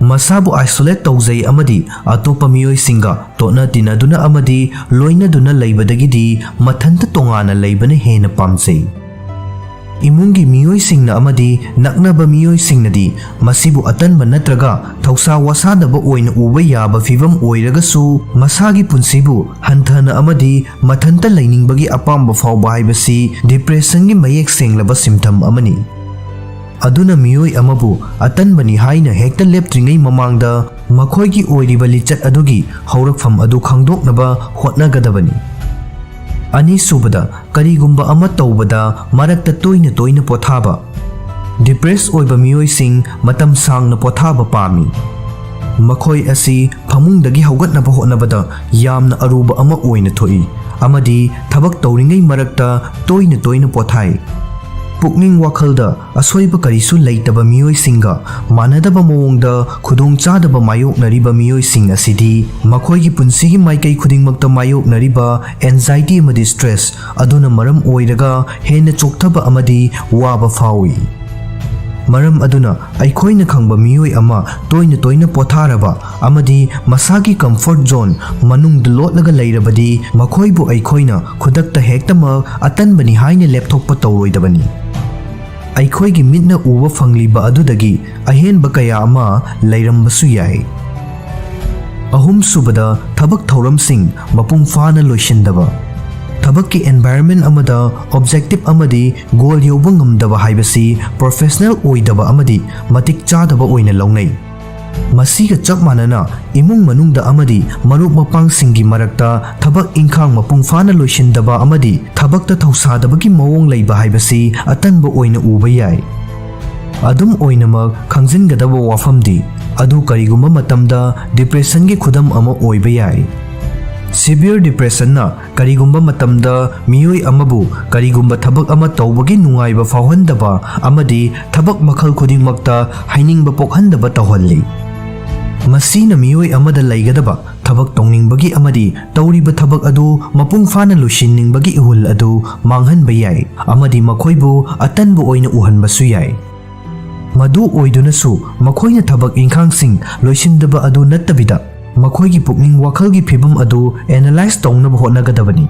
ꯃꯁꯥꯕꯨ ꯑꯥꯏꯁꯣꯂꯦꯠ ꯇꯧꯖꯩ ꯑꯃꯗꯤ ꯑꯇꯣꯞꯄ ꯃꯤꯑꯣꯏꯁꯤꯡꯒ ꯇꯣꯠꯅ ꯇꯤꯟꯅꯗꯨꯅ ꯑꯃꯗꯤ ꯂꯣꯏꯅꯗꯨꯅ ꯂꯩꯕꯗꯒꯤꯗꯤ ꯃꯊꯟꯇ ꯇꯣꯉꯥꯟꯅ ꯂꯩꯕꯅ ꯍꯦꯟꯅ ꯄꯥꯝꯖꯩ꯫ ꯏꯃꯨꯡꯒꯤ ꯃꯤꯑꯣꯏꯁꯤꯡꯅ ꯑꯃꯗꯤ ꯅꯛꯅꯕ ꯃꯤꯑꯣꯏꯁꯤꯡꯅꯗꯤ ꯃꯁꯤꯕꯨ ꯑꯇꯟꯕ ꯅꯠꯇ꯭ꯔꯒ ꯊꯧꯁꯥ ꯋꯥꯁꯥꯗꯕ ꯑꯣꯏꯅ ꯎꯕ ꯌꯥꯕ ꯐꯤꯚꯝ ꯑꯣꯏꯔꯒꯁꯨ, ꯃꯁꯥꯒꯤ ꯄꯨꯟꯁꯤꯕꯨ ꯍꯟꯊꯅ ꯑꯃꯗꯤ ꯃꯊꯟꯇ ꯂꯩꯅꯤꯡꯕꯒꯤ ꯑꯄꯥꯝꯕ ꯐꯥꯎꯕ ꯍꯥꯏꯕꯁꯤ ꯗꯤꯄ꯭ꯔꯦꯁꯟꯒꯤ ꯃꯌꯦꯛ ꯁꯦꯡꯂꯕ ꯁꯤꯝꯇꯝ ꯑꯃꯅꯤ꯫ ꯑꯗꯨꯅ ꯃꯤꯑꯣꯏ ꯑꯃꯕꯨ ꯑꯇꯟꯕꯅꯤ ꯍꯥꯏꯅ ꯍꯦꯛꯇ ꯂꯦꯞꯇ꯭ꯔꯤꯉꯩ ꯃꯃꯥꯡꯗ ꯃꯈꯣꯏꯒꯤ ꯑꯣꯏꯔꯤꯕ ꯂꯤꯆꯠ ꯑꯗꯨꯒꯤ ꯍꯧꯔꯛꯐꯝ ꯑꯗꯨ ꯈꯪꯗꯣꯛꯅꯕ ꯍꯣꯠꯅꯒꯗꯕꯅꯤ꯫ ꯑꯅꯤꯁꯨꯕꯗ, ꯀꯔꯤꯒꯨꯝꯕ ꯑꯃ ꯇꯧꯕꯗ ꯃꯔꯛꯇ ꯇꯣꯏꯅ ꯇꯣꯏꯅ ꯄꯣꯊꯥꯕ꯫ ꯗꯤꯄ꯭ꯔꯦꯁ ꯑꯣꯏꯕ ꯃꯤꯑꯣꯏꯁꯤꯡ ꯃꯇꯝ ꯁꯥꯡꯅ ꯄꯣꯊꯥꯕ ꯄꯥꯝꯃꯤ꯫ ꯃꯈꯣꯏ ꯑꯁꯤ ꯐꯃꯨꯡꯗꯒꯤ ꯍꯧꯒꯠꯅꯕ ꯍꯣꯠꯅꯕꯗ ꯌꯥꯝꯅ ꯑꯔꯨꯕ ꯑꯃ ꯑꯣꯏꯅ ꯊꯣꯛꯏ ꯑꯃꯗꯤ ꯊꯕꯛ ꯇꯧꯔꯤꯉꯩ ꯃꯔꯛꯇ ꯇꯣꯏꯅ ꯇꯣꯏꯅ ꯄꯣꯊꯥꯏ꯫ ꯄꯨꯛꯅꯤꯡ ꯋꯥꯈꯜꯗ ꯑꯁꯣꯏꯕ ꯀꯔꯤꯁꯨ ꯂꯩꯇꯕ ꯃꯤꯑꯣꯏꯁꯤꯡꯒ ꯃꯥꯟꯅꯗꯕ ꯃꯑꯣꯡꯗ ꯈꯨꯗꯣꯡꯆꯥꯗꯕ ꯃꯥꯌꯣꯛꯅꯔꯤꯕ ꯃꯤꯑꯣꯏꯁꯤꯡ ꯑꯁꯤꯗꯤ ꯃꯈꯣꯏꯒꯤ ꯄꯨꯟꯁꯤꯒꯤ ꯃꯥꯏꯀꯩ ꯈꯨꯗꯤꯡꯃꯛꯇ ꯃꯥꯌꯣꯛꯅꯔꯤꯕ ꯑꯦꯟꯖꯥꯏꯇꯤ ꯑꯃꯗꯤ ꯁ꯭ꯇ꯭ꯔꯦꯁ ꯑꯗꯨꯅ ꯃꯔꯝ ꯑꯣꯏꯔꯒ ꯍꯦꯟꯅ ꯆꯣꯛꯊꯕ ꯑꯃꯗꯤ ꯋꯥꯕ ꯐꯥꯎꯏ꯫ ꯃꯔꯝ ꯑꯗꯨꯅ, ꯑꯩꯈꯣꯏꯅ ꯈꯪꯕ ꯃꯤꯑꯣꯏ ꯑꯃ ꯇꯣꯏꯅ ꯇꯣꯏꯅ ꯄꯣꯊꯥꯔꯕ ꯑꯃꯗꯤ ꯃꯁꯥꯒꯤ ꯀꯝꯐꯣꯔꯠ ꯖꯣꯟ ꯃꯅꯨꯡꯗ ꯂꯣꯠꯂꯒ ꯂꯩꯔꯕꯗꯤ, ꯃꯈꯣꯏꯕꯨ ꯑꯩꯈꯣꯏꯅ ꯈꯨꯗꯛꯇ ꯍꯦꯛꯇꯃꯛ ꯑꯇꯟꯕꯅꯤ ꯍꯥꯏꯅ ꯂꯦꯞꯊꯣꯛꯄ ꯇꯧꯔꯣꯏꯗꯕꯅꯤ꯫ ꯑꯩꯈꯣꯏꯒꯤ ꯃꯤꯠꯅ ꯎꯕ ꯐꯪꯂꯤꯕ ꯑꯗꯨꯗꯒꯤ ꯑꯍꯦꯟꯕ ꯀꯌꯥ ꯑꯃ ꯂꯩꯔꯝꯕꯁꯨ ꯌꯥꯏ꯫ ꯑꯍꯨꯝꯁꯨꯕꯗ, ꯊꯕꯛ ꯊꯧꯔꯝꯁꯤꯡ ꯃꯄꯨꯡ ꯐꯥꯅ ꯂꯣꯏꯁꯤꯟꯗꯕ꯫ ꯊꯕꯛꯀꯤ ꯑꯦꯟꯚꯥꯏꯔꯟꯃꯦꯟ ꯑꯃꯗ ꯑꯣꯕꯖꯦꯛꯇꯤꯚ ꯑꯃꯗꯤ ꯒꯣꯜ ꯌꯧꯕ ꯉꯝꯗꯕ ꯍꯥꯏꯕꯁꯤ ꯄ꯭ꯔꯣꯐꯦꯁꯅꯦꯜ ꯑꯣꯏꯗꯕ ꯑꯃꯗꯤ ꯃꯇꯤꯛ ꯆꯥꯗꯕ ꯑꯣꯏꯅ ꯂꯧꯅꯩ꯫ ꯃꯁꯤꯒ ꯆꯞ ꯃꯥꯟꯅꯅ, ꯏꯃꯨꯡ ꯃꯅꯨꯡꯗ ꯑꯃꯗꯤ ꯃꯔꯨꯞ ꯃꯄꯥꯡꯁꯤꯡꯒꯤ ꯃꯔꯛꯇ ꯊꯕꯛ ꯏꯪꯈꯥꯡ ꯃꯄꯨꯡ ꯐꯥꯅ ꯂꯣꯏꯁꯤꯟꯗꯕ ꯑꯃꯗꯤ ꯊꯕꯛꯇ ꯊꯧꯁꯥꯗꯕꯒꯤ ꯃꯑꯣꯡ ꯂꯩꯕ ꯍꯥꯏꯕꯁꯤ ꯑꯇꯟꯕ ꯑꯣꯏꯅ ꯎꯕ ꯌꯥꯏ꯫ ꯑꯗꯨꯝ ꯑꯣꯏꯅꯃꯛ, ꯈꯪꯖꯤꯟꯒꯗꯕ ꯋꯥꯐꯝꯗꯤ, ꯑꯗꯨ ꯀꯔꯤꯒꯨꯝꯕ ꯃꯇꯝꯗ ꯗꯤꯄ꯭ꯔꯦꯁꯟꯒꯤ ꯈꯨꯗꯝ ꯑꯃ ꯑꯣꯏꯕ ꯌꯥꯏ꯫ ꯁꯤꯚꯤꯌꯔ ꯗꯤꯄ꯭ꯔꯦꯁꯟꯅ ꯀꯔꯤꯒꯨꯝꯕ ꯃꯇꯝꯗ ꯃꯤꯑꯣꯏ ꯑꯃꯕꯨ ꯀꯔꯤꯒꯨꯝꯕ ꯊꯕꯛ ꯑꯃ ꯇꯧꯕꯒꯤ ꯅꯨꯡꯉꯥꯏꯕ ꯐꯥꯎꯍꯟꯗꯕ ꯑꯃꯗꯤ ꯊꯕꯛ ꯃꯈꯜ ꯈꯨꯗꯤꯡꯃꯛꯇ ꯍꯩꯅꯤꯡꯕ ꯄꯣꯛꯍꯟꯗꯕ ꯇꯧꯍꯜꯂꯤ꯫ ꯃꯁꯤꯅ ꯃꯤꯑꯣꯏ ꯑꯃꯗ ꯂꯩꯒꯗꯕ ꯊꯕꯛ ꯇꯧꯅꯤꯡꯕꯒꯤ ꯑꯃꯗꯤ ꯇꯧꯔꯤꯕ ꯊꯕꯛ ꯑꯗꯨ ꯃꯄꯨꯡ ꯐꯥꯅ ꯂꯣꯏꯁꯤꯟꯅꯤꯡꯕꯒꯤ ꯏꯍꯨꯜ ꯑꯗꯨ ꯃꯥꯡꯍꯟꯕ ꯌꯥꯏ ꯑꯃꯗꯤ ꯃꯈꯣꯏꯕꯨ ꯑꯇꯟꯕ ꯑꯣꯏꯅ ꯎꯍꯟꯕꯁꯨ ꯌꯥꯏ꯫ ꯃꯗꯨ ꯑꯣꯏꯗꯨꯅꯁꯨ, ꯃꯈꯣꯏꯅ ꯊꯕꯛ ꯏꯪꯈꯥꯡꯁꯤꯡ ꯂꯣꯏꯁꯤꯟꯗꯕ ꯑꯗꯨ ꯅꯠꯇꯕꯤꯗ, ꯃꯈꯣꯏꯒꯤ ꯄꯨꯛꯅꯤꯡ ꯋꯥꯈꯜꯒꯤ ꯐꯤꯚꯝ ꯑꯗꯨ ꯑꯦꯅꯥꯂꯥꯏꯖ ꯇꯧꯅꯕ ꯍꯣꯠꯅꯒꯗꯕꯅꯤ꯫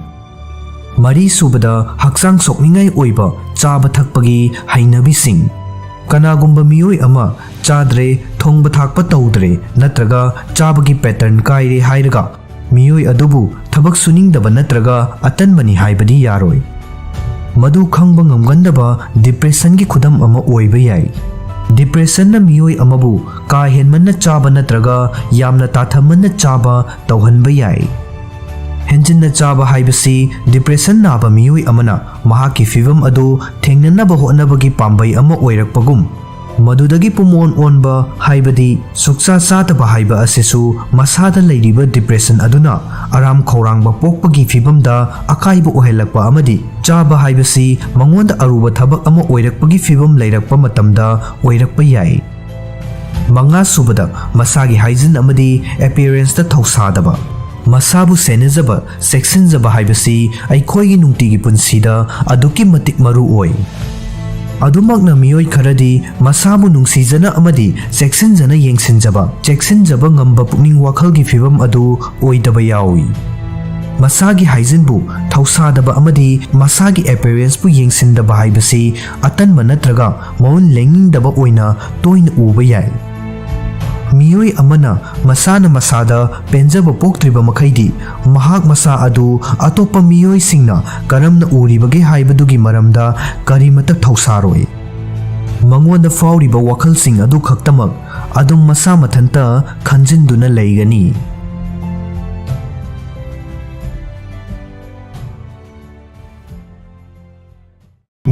ꯃꯔꯤꯁꯨꯕꯗ, ꯍꯛꯆꯥꯡ ꯁꯣꯛꯅꯤꯡꯉꯥꯏ ꯑꯣꯏꯕ ꯆꯥꯕ ꯊꯛꯄꯒꯤ ꯍꯩꯅꯕꯤꯁꯤꯡ꯫ ꯀꯅꯥꯒꯨꯝꯕ ꯃꯤꯑꯣꯏ ꯑꯃ ꯆꯥꯗ꯭ꯔꯦ, ꯊꯣꯡꯕ ꯊꯥꯛꯄ ꯇꯧꯗ꯭ꯔꯦ, ꯅꯠꯇ꯭ꯔꯒ ꯆꯥꯕꯒꯤ ꯄꯦꯇꯔꯟ ꯀꯥꯏꯔꯦ ꯍꯥꯏꯔꯒ, ꯃꯤꯑꯣꯏ ꯑꯗꯨꯕꯨ ꯊꯕꯛ ꯁꯨꯅꯤꯡꯗꯕ ꯅꯠꯇ꯭ꯔꯒ ꯑꯇꯟꯕꯅꯤ ꯍꯥꯏꯕꯗꯤ ꯌꯥꯔꯣꯏ꯫ ꯃꯗꯨ ꯈꯪꯕ ꯉꯝꯒꯟꯗꯕ ꯗꯤꯄ꯭ꯔꯦꯁꯟꯒꯤ ꯈꯨꯗꯝ ꯑꯃ ꯑꯣꯏꯕ ꯌꯥꯏ꯫ ꯗꯤꯄ꯭ꯔꯦꯁꯟꯅ ꯃꯤꯑꯣꯏ ꯑꯃꯕꯨ ꯀꯥ ꯍꯦꯟꯃꯟꯅ ꯆꯥꯕ ꯅꯠꯇ꯭ꯔꯒ ꯌꯥꯝꯅ ꯇꯥꯊꯃꯟꯅ ꯆꯥꯕ ꯇꯧꯍꯟꯕ ꯌꯥꯏ꯫ ꯍꯦꯟꯖꯤꯟꯅ ꯆꯥꯕ ꯍꯥꯏꯕꯁꯤ ꯗꯤꯄ꯭ꯔꯦꯁꯟ ꯅꯥꯕ ꯃꯤꯑꯣꯏ ꯑꯃꯅ ꯃꯍꯥꯛꯀꯤ ꯐꯤꯚꯝ ꯑꯗꯨ ꯊꯦꯡꯅꯅꯕ ꯍꯣꯠꯅꯕꯒꯤ ꯄꯥꯝꯕꯩ ꯑꯃ ꯑꯣꯏꯔꯛꯄꯒꯨꯝ, ꯃꯗꯨꯗꯒꯤ ꯄꯨꯝꯑꯣꯟ ꯑꯣꯟꯕ, ꯍꯥꯏꯕꯗꯤ ꯁꯨꯛꯆꯥ ꯆꯥꯗꯕ ꯍꯥꯏꯕ ꯑꯁꯤꯁꯨ ꯃꯁꯥꯗ ꯂꯩꯔꯤꯕ ꯗꯤꯄ꯭ꯔꯦꯁꯟ ꯑꯗꯨꯅ ꯑꯔꯥꯝ ꯈꯧꯔꯥꯡꯕ ꯄꯣꯛꯄꯒꯤ ꯐꯤꯚꯝꯗ ꯑꯀꯥꯏꯕ ꯑꯣꯏꯍꯜꯂꯛꯄ ꯑꯃꯗꯤ ꯆꯥꯕ ꯍꯥꯏꯕꯁꯤ ꯃꯉꯣꯟꯗ ꯑꯔꯨꯕ ꯊꯕꯛ ꯑꯃ ꯑꯣꯏꯔꯛꯄꯒꯤ ꯐꯤꯚꯝ ꯂꯩꯔꯛꯄ ꯃꯇꯝꯗ ꯑꯣꯏꯔꯛꯄ ꯌꯥꯏ꯫ ꯃꯉꯥꯁꯨꯕꯗ, ꯃꯁꯥꯒꯤ ꯍꯥꯏꯖꯤꯟ ꯑꯃꯗꯤ ꯑꯦꯄꯤꯌꯔꯦꯟꯁꯇ ꯊꯧꯁꯥꯗꯕ꯫ ꯃꯁꯥꯕꯨ ꯁꯦꯟꯅꯖꯕ, ꯆꯦꯛꯁꯤꯟꯖꯕ ꯍꯥꯏꯕꯁꯤ ꯑꯩꯈꯣꯏꯒꯤ ꯅꯨꯡꯇꯤꯒꯤ ꯄꯨꯟꯁꯤꯗ ꯑꯗꯨꯛꯀꯤ ꯃꯇꯤꯛ ꯃꯔꯨ ꯑꯣꯏ꯫ ꯑꯗꯨꯃꯛꯅ ꯃꯤꯑꯣꯏ ꯈꯔꯗꯤ ꯃꯁꯥꯕꯨ ꯅꯨꯡꯁꯤꯖꯅ ꯑꯃꯗꯤ ꯆꯦꯛꯁꯤꯟꯖꯅ ꯌꯦꯡꯁꯤꯟꯖꯕ, ꯆꯦꯛꯁꯤꯟꯖꯕ ꯉꯝꯕ ꯄꯨꯛꯅꯤꯡ ꯋꯥꯈꯜꯒꯤ ꯐꯤꯚꯝ ꯑꯗꯨ ꯑꯣꯏꯗꯕ ꯌꯥꯎꯏ꯫ ꯃꯁꯥꯒꯤ ꯍꯥꯏꯖꯤꯟꯕꯨ ꯊꯧꯁꯥꯗꯕ ꯑꯃꯗꯤ ꯃꯁꯥꯒꯤ ꯑꯦꯄꯤꯌꯔꯦꯟꯁꯄꯨ ꯌꯦꯡꯁꯤꯟꯗꯕ ꯍꯥꯏꯕꯁꯤ ꯑꯇꯟꯕ ꯅꯠꯇ꯭ꯔꯒ ꯃꯑꯣꯡ ꯂꯦꯡꯅꯤꯡꯗꯕ ꯑꯣꯏꯅ ꯇꯣꯏꯅ ꯎꯕ ꯌꯥꯏ꯫ ꯃꯤꯑꯣꯏ ꯑꯃꯅ ꯃꯁꯥꯅ ꯃꯁꯥꯗ ꯄꯦꯟꯖꯕ ꯄꯣꯛꯇ꯭ꯔꯤꯕ ꯃꯈꯩꯗꯤ ꯃꯍꯥꯛ ꯃꯁꯥ ꯑꯗꯨ ꯑꯇꯣꯞꯄ ꯃꯤꯑꯣꯏꯁꯤꯡꯅ ꯀꯔꯝꯅ ꯎꯔꯤꯕꯒꯦ ꯍꯥꯏꯕꯗꯨꯒꯤ ꯃꯔꯝꯗ ꯀꯔꯤꯃꯠꯇ ꯊꯧꯁꯥꯔꯣꯏ꯫ ꯃꯉꯣꯟꯗ ꯐꯥꯎꯔꯤꯕ ꯋꯥꯈꯜꯁꯤꯡ ꯑꯗꯨ ꯈꯛꯇꯃꯛ ꯑꯗꯨꯝ ꯃꯁꯥ ꯃꯊꯟꯇ ꯈꯟꯖꯤꯟꯗꯨꯅ ꯂꯩꯒꯅꯤ꯫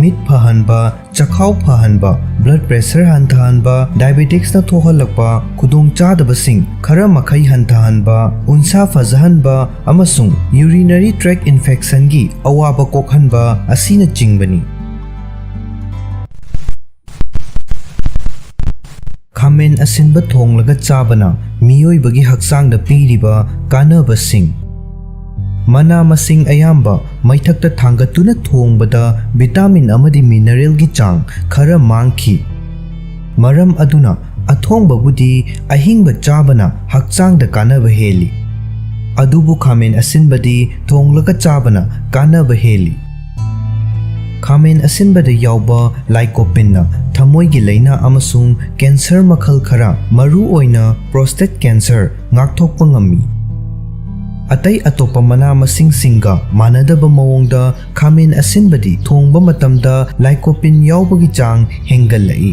ꯃꯤꯠ ꯐꯍꯟꯕ, ꯆꯈꯥꯎ ꯐꯍꯟꯕ, ꯕ꯭ꯂꯗ ꯄ꯭ꯔꯦꯁꯔ ꯍꯟꯊꯍꯟꯕ, ꯗꯥꯏꯕꯦꯇꯤꯛꯁꯅ ꯊꯣꯛꯍꯜꯂꯛꯄ ꯈꯨꯗꯣꯡꯆꯥꯗꯕꯁꯤꯡ ꯈꯔ ꯃꯈꯩ ꯍꯟꯊꯍꯟꯕ, ꯎꯟꯁꯥ ꯐꯖꯍꯟꯕ ꯑꯃꯁꯨꯡ ꯌꯨꯔꯤꯅꯔꯤ ꯇ꯭ꯔꯦꯛ ꯏꯟꯐꯦꯛꯁꯟꯒꯤ ꯑꯋꯥꯕ ꯀꯣꯛꯍꯟꯕ ꯑꯁꯤꯅꯆꯤꯡꯕꯅꯤ꯫ ꯈꯥꯃꯦꯟ ꯑꯁꯤꯟꯕ ꯊꯣꯡꯂꯒ ꯆꯥꯕꯅ ꯃꯤꯑꯣꯏꯕꯒꯤ ꯍꯛꯆꯥꯡꯗ ꯄꯤꯔꯤꯕ ꯀꯥꯟꯅꯕꯁꯤꯡ꯫ ꯃꯅꯥ ꯃꯁꯤꯡ ꯑꯌꯥꯝꯕ ꯃꯩꯊꯛꯇ ꯊꯥꯡꯒꯠꯇꯨꯅ ꯊꯣꯡꯕꯗ ꯚꯤꯇꯥꯃꯤꯟ ꯑꯃꯗꯤ ꯃꯤꯅꯔꯦꯜꯒꯤ ꯆꯥꯡ ꯈꯔ ꯃꯥꯡꯈꯤ꯫ ꯃꯔꯝ ꯑꯗꯨꯅ ꯑꯊꯣꯡꯕꯕꯨꯗꯤ ꯑꯍꯤꯡꯕ ꯆꯥꯕꯅ ꯍꯛꯆꯥꯡꯗ ꯀꯥꯟꯅꯕ ꯍꯦꯜꯂꯤ꯫ ꯑꯗꯨꯕꯨ ꯈꯥꯃꯦꯟ ꯑꯁꯤꯟꯕꯗꯤ ꯊꯣꯡꯂꯒ ꯆꯥꯕꯅ ꯀꯥꯟꯅꯕ ꯍꯦꯜꯂꯤ꯫ ꯈꯥꯃꯦꯟ ꯑꯁꯤꯟꯕꯗ ꯌꯥꯎꯕ ꯂꯥꯏꯀꯣꯄꯤꯟꯅ ꯊꯃꯣꯏꯒꯤ ꯂꯥꯏꯅꯥ ꯑꯃꯁꯨꯡ ꯀꯦꯟꯁꯔ ꯃꯈꯜ ꯈꯔ, ꯃꯔꯨ ꯑꯣꯏꯅ ꯄ꯭ꯔꯣꯁꯇꯦꯠ ꯀꯦꯟꯁꯔ, ꯉꯥꯛꯊꯣꯛꯄ ꯉꯝꯃꯤ꯫ ꯑꯇꯩ ꯑꯇꯣꯞꯄ ꯃꯅꯥ ꯃꯁꯤꯡꯁꯤꯡꯒ ꯃꯥꯟꯅꯗꯕ ꯃꯑꯣꯡꯗ ꯈꯥꯃꯦꯟ ꯑꯁꯤꯟꯕꯗꯤ ꯊꯣꯡꯕ ꯃꯇꯝꯗ ꯂꯥꯏꯀꯣꯄꯤꯟ ꯌꯥꯎꯕꯒꯤ ꯆꯥꯡ ꯍꯦꯟꯒꯠꯂꯛꯏ꯫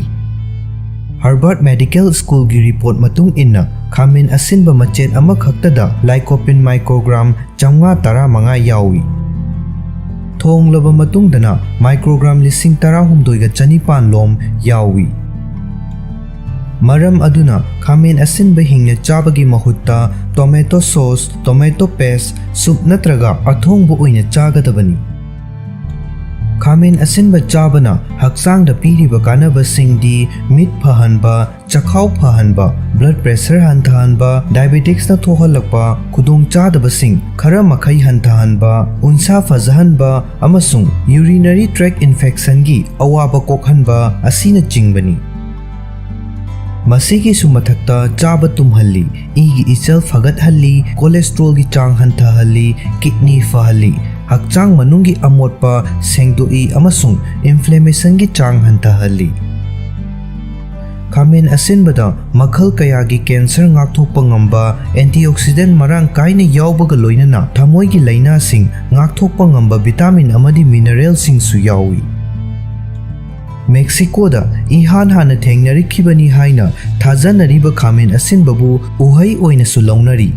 ꯍꯥꯔꯕꯥꯔꯗ ꯃꯦꯗꯤꯀꯦꯜ ꯁ꯭ꯀꯨꯜꯒꯤ ꯔꯤꯄꯣꯔꯠ ꯃꯇꯨꯡ ꯏꯟꯅ, ꯈꯥꯃꯦꯟ ꯑꯁꯤꯟꯕ ꯃꯆꯦꯠ ꯑꯃꯈꯛꯇꯗ ꯂꯥꯏꯀꯣꯄꯤꯟ ꯃꯥꯏꯀ꯭ꯔꯣꯒ꯭ꯔꯥꯝ ꯆꯥꯝꯃꯉꯥ ꯇꯔꯥꯃꯉꯥ ꯌꯥꯎꯏ꯫ ꯊꯣꯡꯂꯕ ꯃꯇꯨꯡꯗꯅ ꯃꯥꯏꯀ꯭ꯔꯣꯒ꯭ꯔꯥꯝ ꯂꯤꯁꯤꯡ ꯇꯔꯥꯍꯨꯝꯗꯣꯏꯒ ꯆꯅꯤꯄꯥꯟ ꯂꯣꯝ ꯌꯥꯎꯏ꯫ ꯃꯔꯝ ꯑꯗꯨꯅ ꯈꯥꯃꯦꯟ ꯑꯁꯤꯟꯕ ꯍꯤꯡꯅ ꯆꯥꯕꯒꯤ ꯃꯍꯨꯠꯇ tomato sauce, tomato paste, soup ꯅꯠꯇ꯭ꯔꯒ ꯑꯊꯣꯡꯕ ꯑꯣꯏꯅ ꯆꯥꯒꯗꯕꯅꯤ꯫ ꯈꯥꯃꯦꯟ ꯑꯁꯤꯟꯕ ꯆꯥꯕꯅ ꯍꯛꯆꯥꯡꯗ ꯄꯤꯔꯤꯕ ꯀꯥꯟꯅꯕꯁꯤꯡꯗꯤ ꯃꯤꯠ ꯐꯍꯟꯕ, ꯆꯈꯥꯎ ꯐꯍꯟꯕ, blood pressure ꯍꯟꯊꯍꯟꯕ, diabeticsꯅ ꯊꯣꯛꯍꯜꯂꯛꯄ ꯈꯨꯗꯣꯡꯆꯥꯗꯕꯁꯤꯡ ꯈꯔ ꯃꯈꯩ ꯍꯟꯊꯍꯟꯕ, ꯎꯟꯁꯥ ꯐꯖꯍꯟꯕ ꯑꯃꯁꯨꯡ urinary tract infectionꯒꯤ ꯑꯋꯥꯕ ꯀꯣꯛꯍꯟꯕ ꯑꯁꯤꯅꯆꯤꯡꯕꯅꯤ꯫ ꯃꯁꯤꯒꯤꯁꯨ ꯃꯊꯛꯇ ꯆꯥꯕ ꯇꯨꯝꯍꯜꯂꯤ, ꯏꯒꯤ ꯏꯆꯦꯜ ꯐꯒꯠꯍꯜꯂꯤ, cholesterolꯒꯤ ꯆꯥꯡ ꯍꯟꯊꯍꯜꯂꯤ, kidney ꯐꯍꯜꯂꯤ, ꯍꯛꯆꯥꯡ ꯃꯅꯨꯡꯒꯤ ꯑꯃꯣꯠꯄ ꯁꯦꯡꯗꯣꯛꯏ ꯑꯃꯁꯨꯡ inflammationꯒꯤ ꯆꯥꯡ ꯍꯟꯊꯍꯜꯂꯤ꯫ ꯈꯥꯃꯦꯟ ꯑꯁꯤꯟꯕꯗ ꯃꯈꯜ ꯀꯌꯥꯒꯤ cancer ꯉꯥꯛꯊꯣꯛꯄ ꯉꯝꯕ antioxidant ꯃꯔꯥꯡ ꯀꯥꯏꯅ ꯌꯥꯎꯕꯒ ꯂꯣꯏꯅꯅ ꯊꯃꯣꯏꯒꯤ ꯂꯥꯏꯅꯥꯁꯤꯡ ꯉꯥꯛꯊꯣꯛꯄ ꯉꯝꯕ vitamin ꯑꯃꯗꯤ mineralꯁꯤꯡꯁꯨ ꯌꯥꯎꯏ꯫ ꯃꯦꯛꯁꯤꯀꯣꯗ ꯏꯍꯥꯟ ꯍꯥꯟꯅ ꯊꯦꯡꯅꯔꯛꯈꯤꯕꯅꯤ ꯍꯥꯏꯅ ꯊꯥꯖꯅꯔꯤꯕ ꯈꯥꯃꯦꯟ ꯑꯁꯤꯟꯕꯕꯨ ꯎꯍꯩ ꯑꯣꯏꯅꯁꯨ ꯂꯧꯅꯔꯤ꯫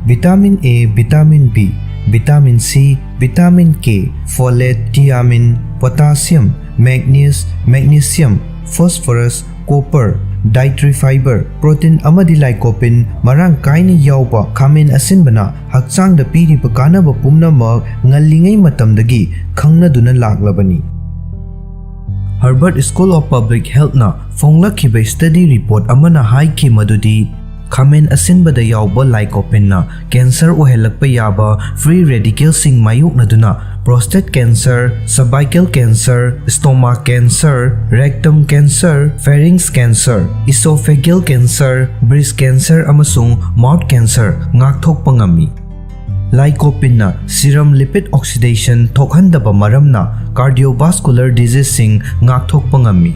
Vitamin A, vitamin B, vitamin C, vitamin K, folate, thiamine, potassium, manganese, magnesium, phosphorus, copper, dietary fiber, protein ꯑꯃꯗꯤ lycopene ꯃꯔꯥꯡ ꯀꯥꯏꯅ ꯌꯥꯎꯕ ꯈꯥꯃꯦꯟ ꯑꯁꯤꯟꯕꯅ ꯍꯛꯆꯥꯡꯗ ꯄꯤꯔꯤꯕ ꯀꯥꯟꯅꯕ ꯄꯨꯝꯅꯃꯛ ꯉꯜꯂꯤꯉꯩ ꯃꯇꯝꯗꯒꯤ ꯈꯪꯅꯗꯨꯅ ꯂꯥꯛꯂꯕꯅꯤ꯫ Harvard School of Public Healthꯅ ꯐꯣꯡꯂꯛꯈꯤꯕ study report ꯑꯃꯅ ꯍꯥꯏꯈꯤ ꯃꯗꯨꯗꯤ ꯈꯥꯃꯦꯟ ꯑꯁꯤꯟꯕꯗ ꯌꯥꯎꯕ lycopeneꯅ cancer ꯑꯣꯏꯍꯜꯂꯛꯄ ꯌꯥꯕ free radicalꯁꯤꯡ ꯃꯥꯌꯣꯛꯅꯗꯨꯅ prostate cancer, cervical cancer, stomach cancer, rectum cancer, pharynx cancer, esophageal cancer, breast cancer ꯑꯃꯁꯨꯡ mouth cancer ꯉꯥꯛꯊꯣꯛꯄ ꯉꯝꯃꯤ꯫ Lycopeneꯅ serum lipid oxidation ꯊꯣꯛꯍꯟꯗꯕ ꯃꯔꯝꯅ cardiovascular diseaseꯁꯤꯡ ꯉꯥꯛꯊꯣꯛꯄ ꯉꯝꯃꯤ꯫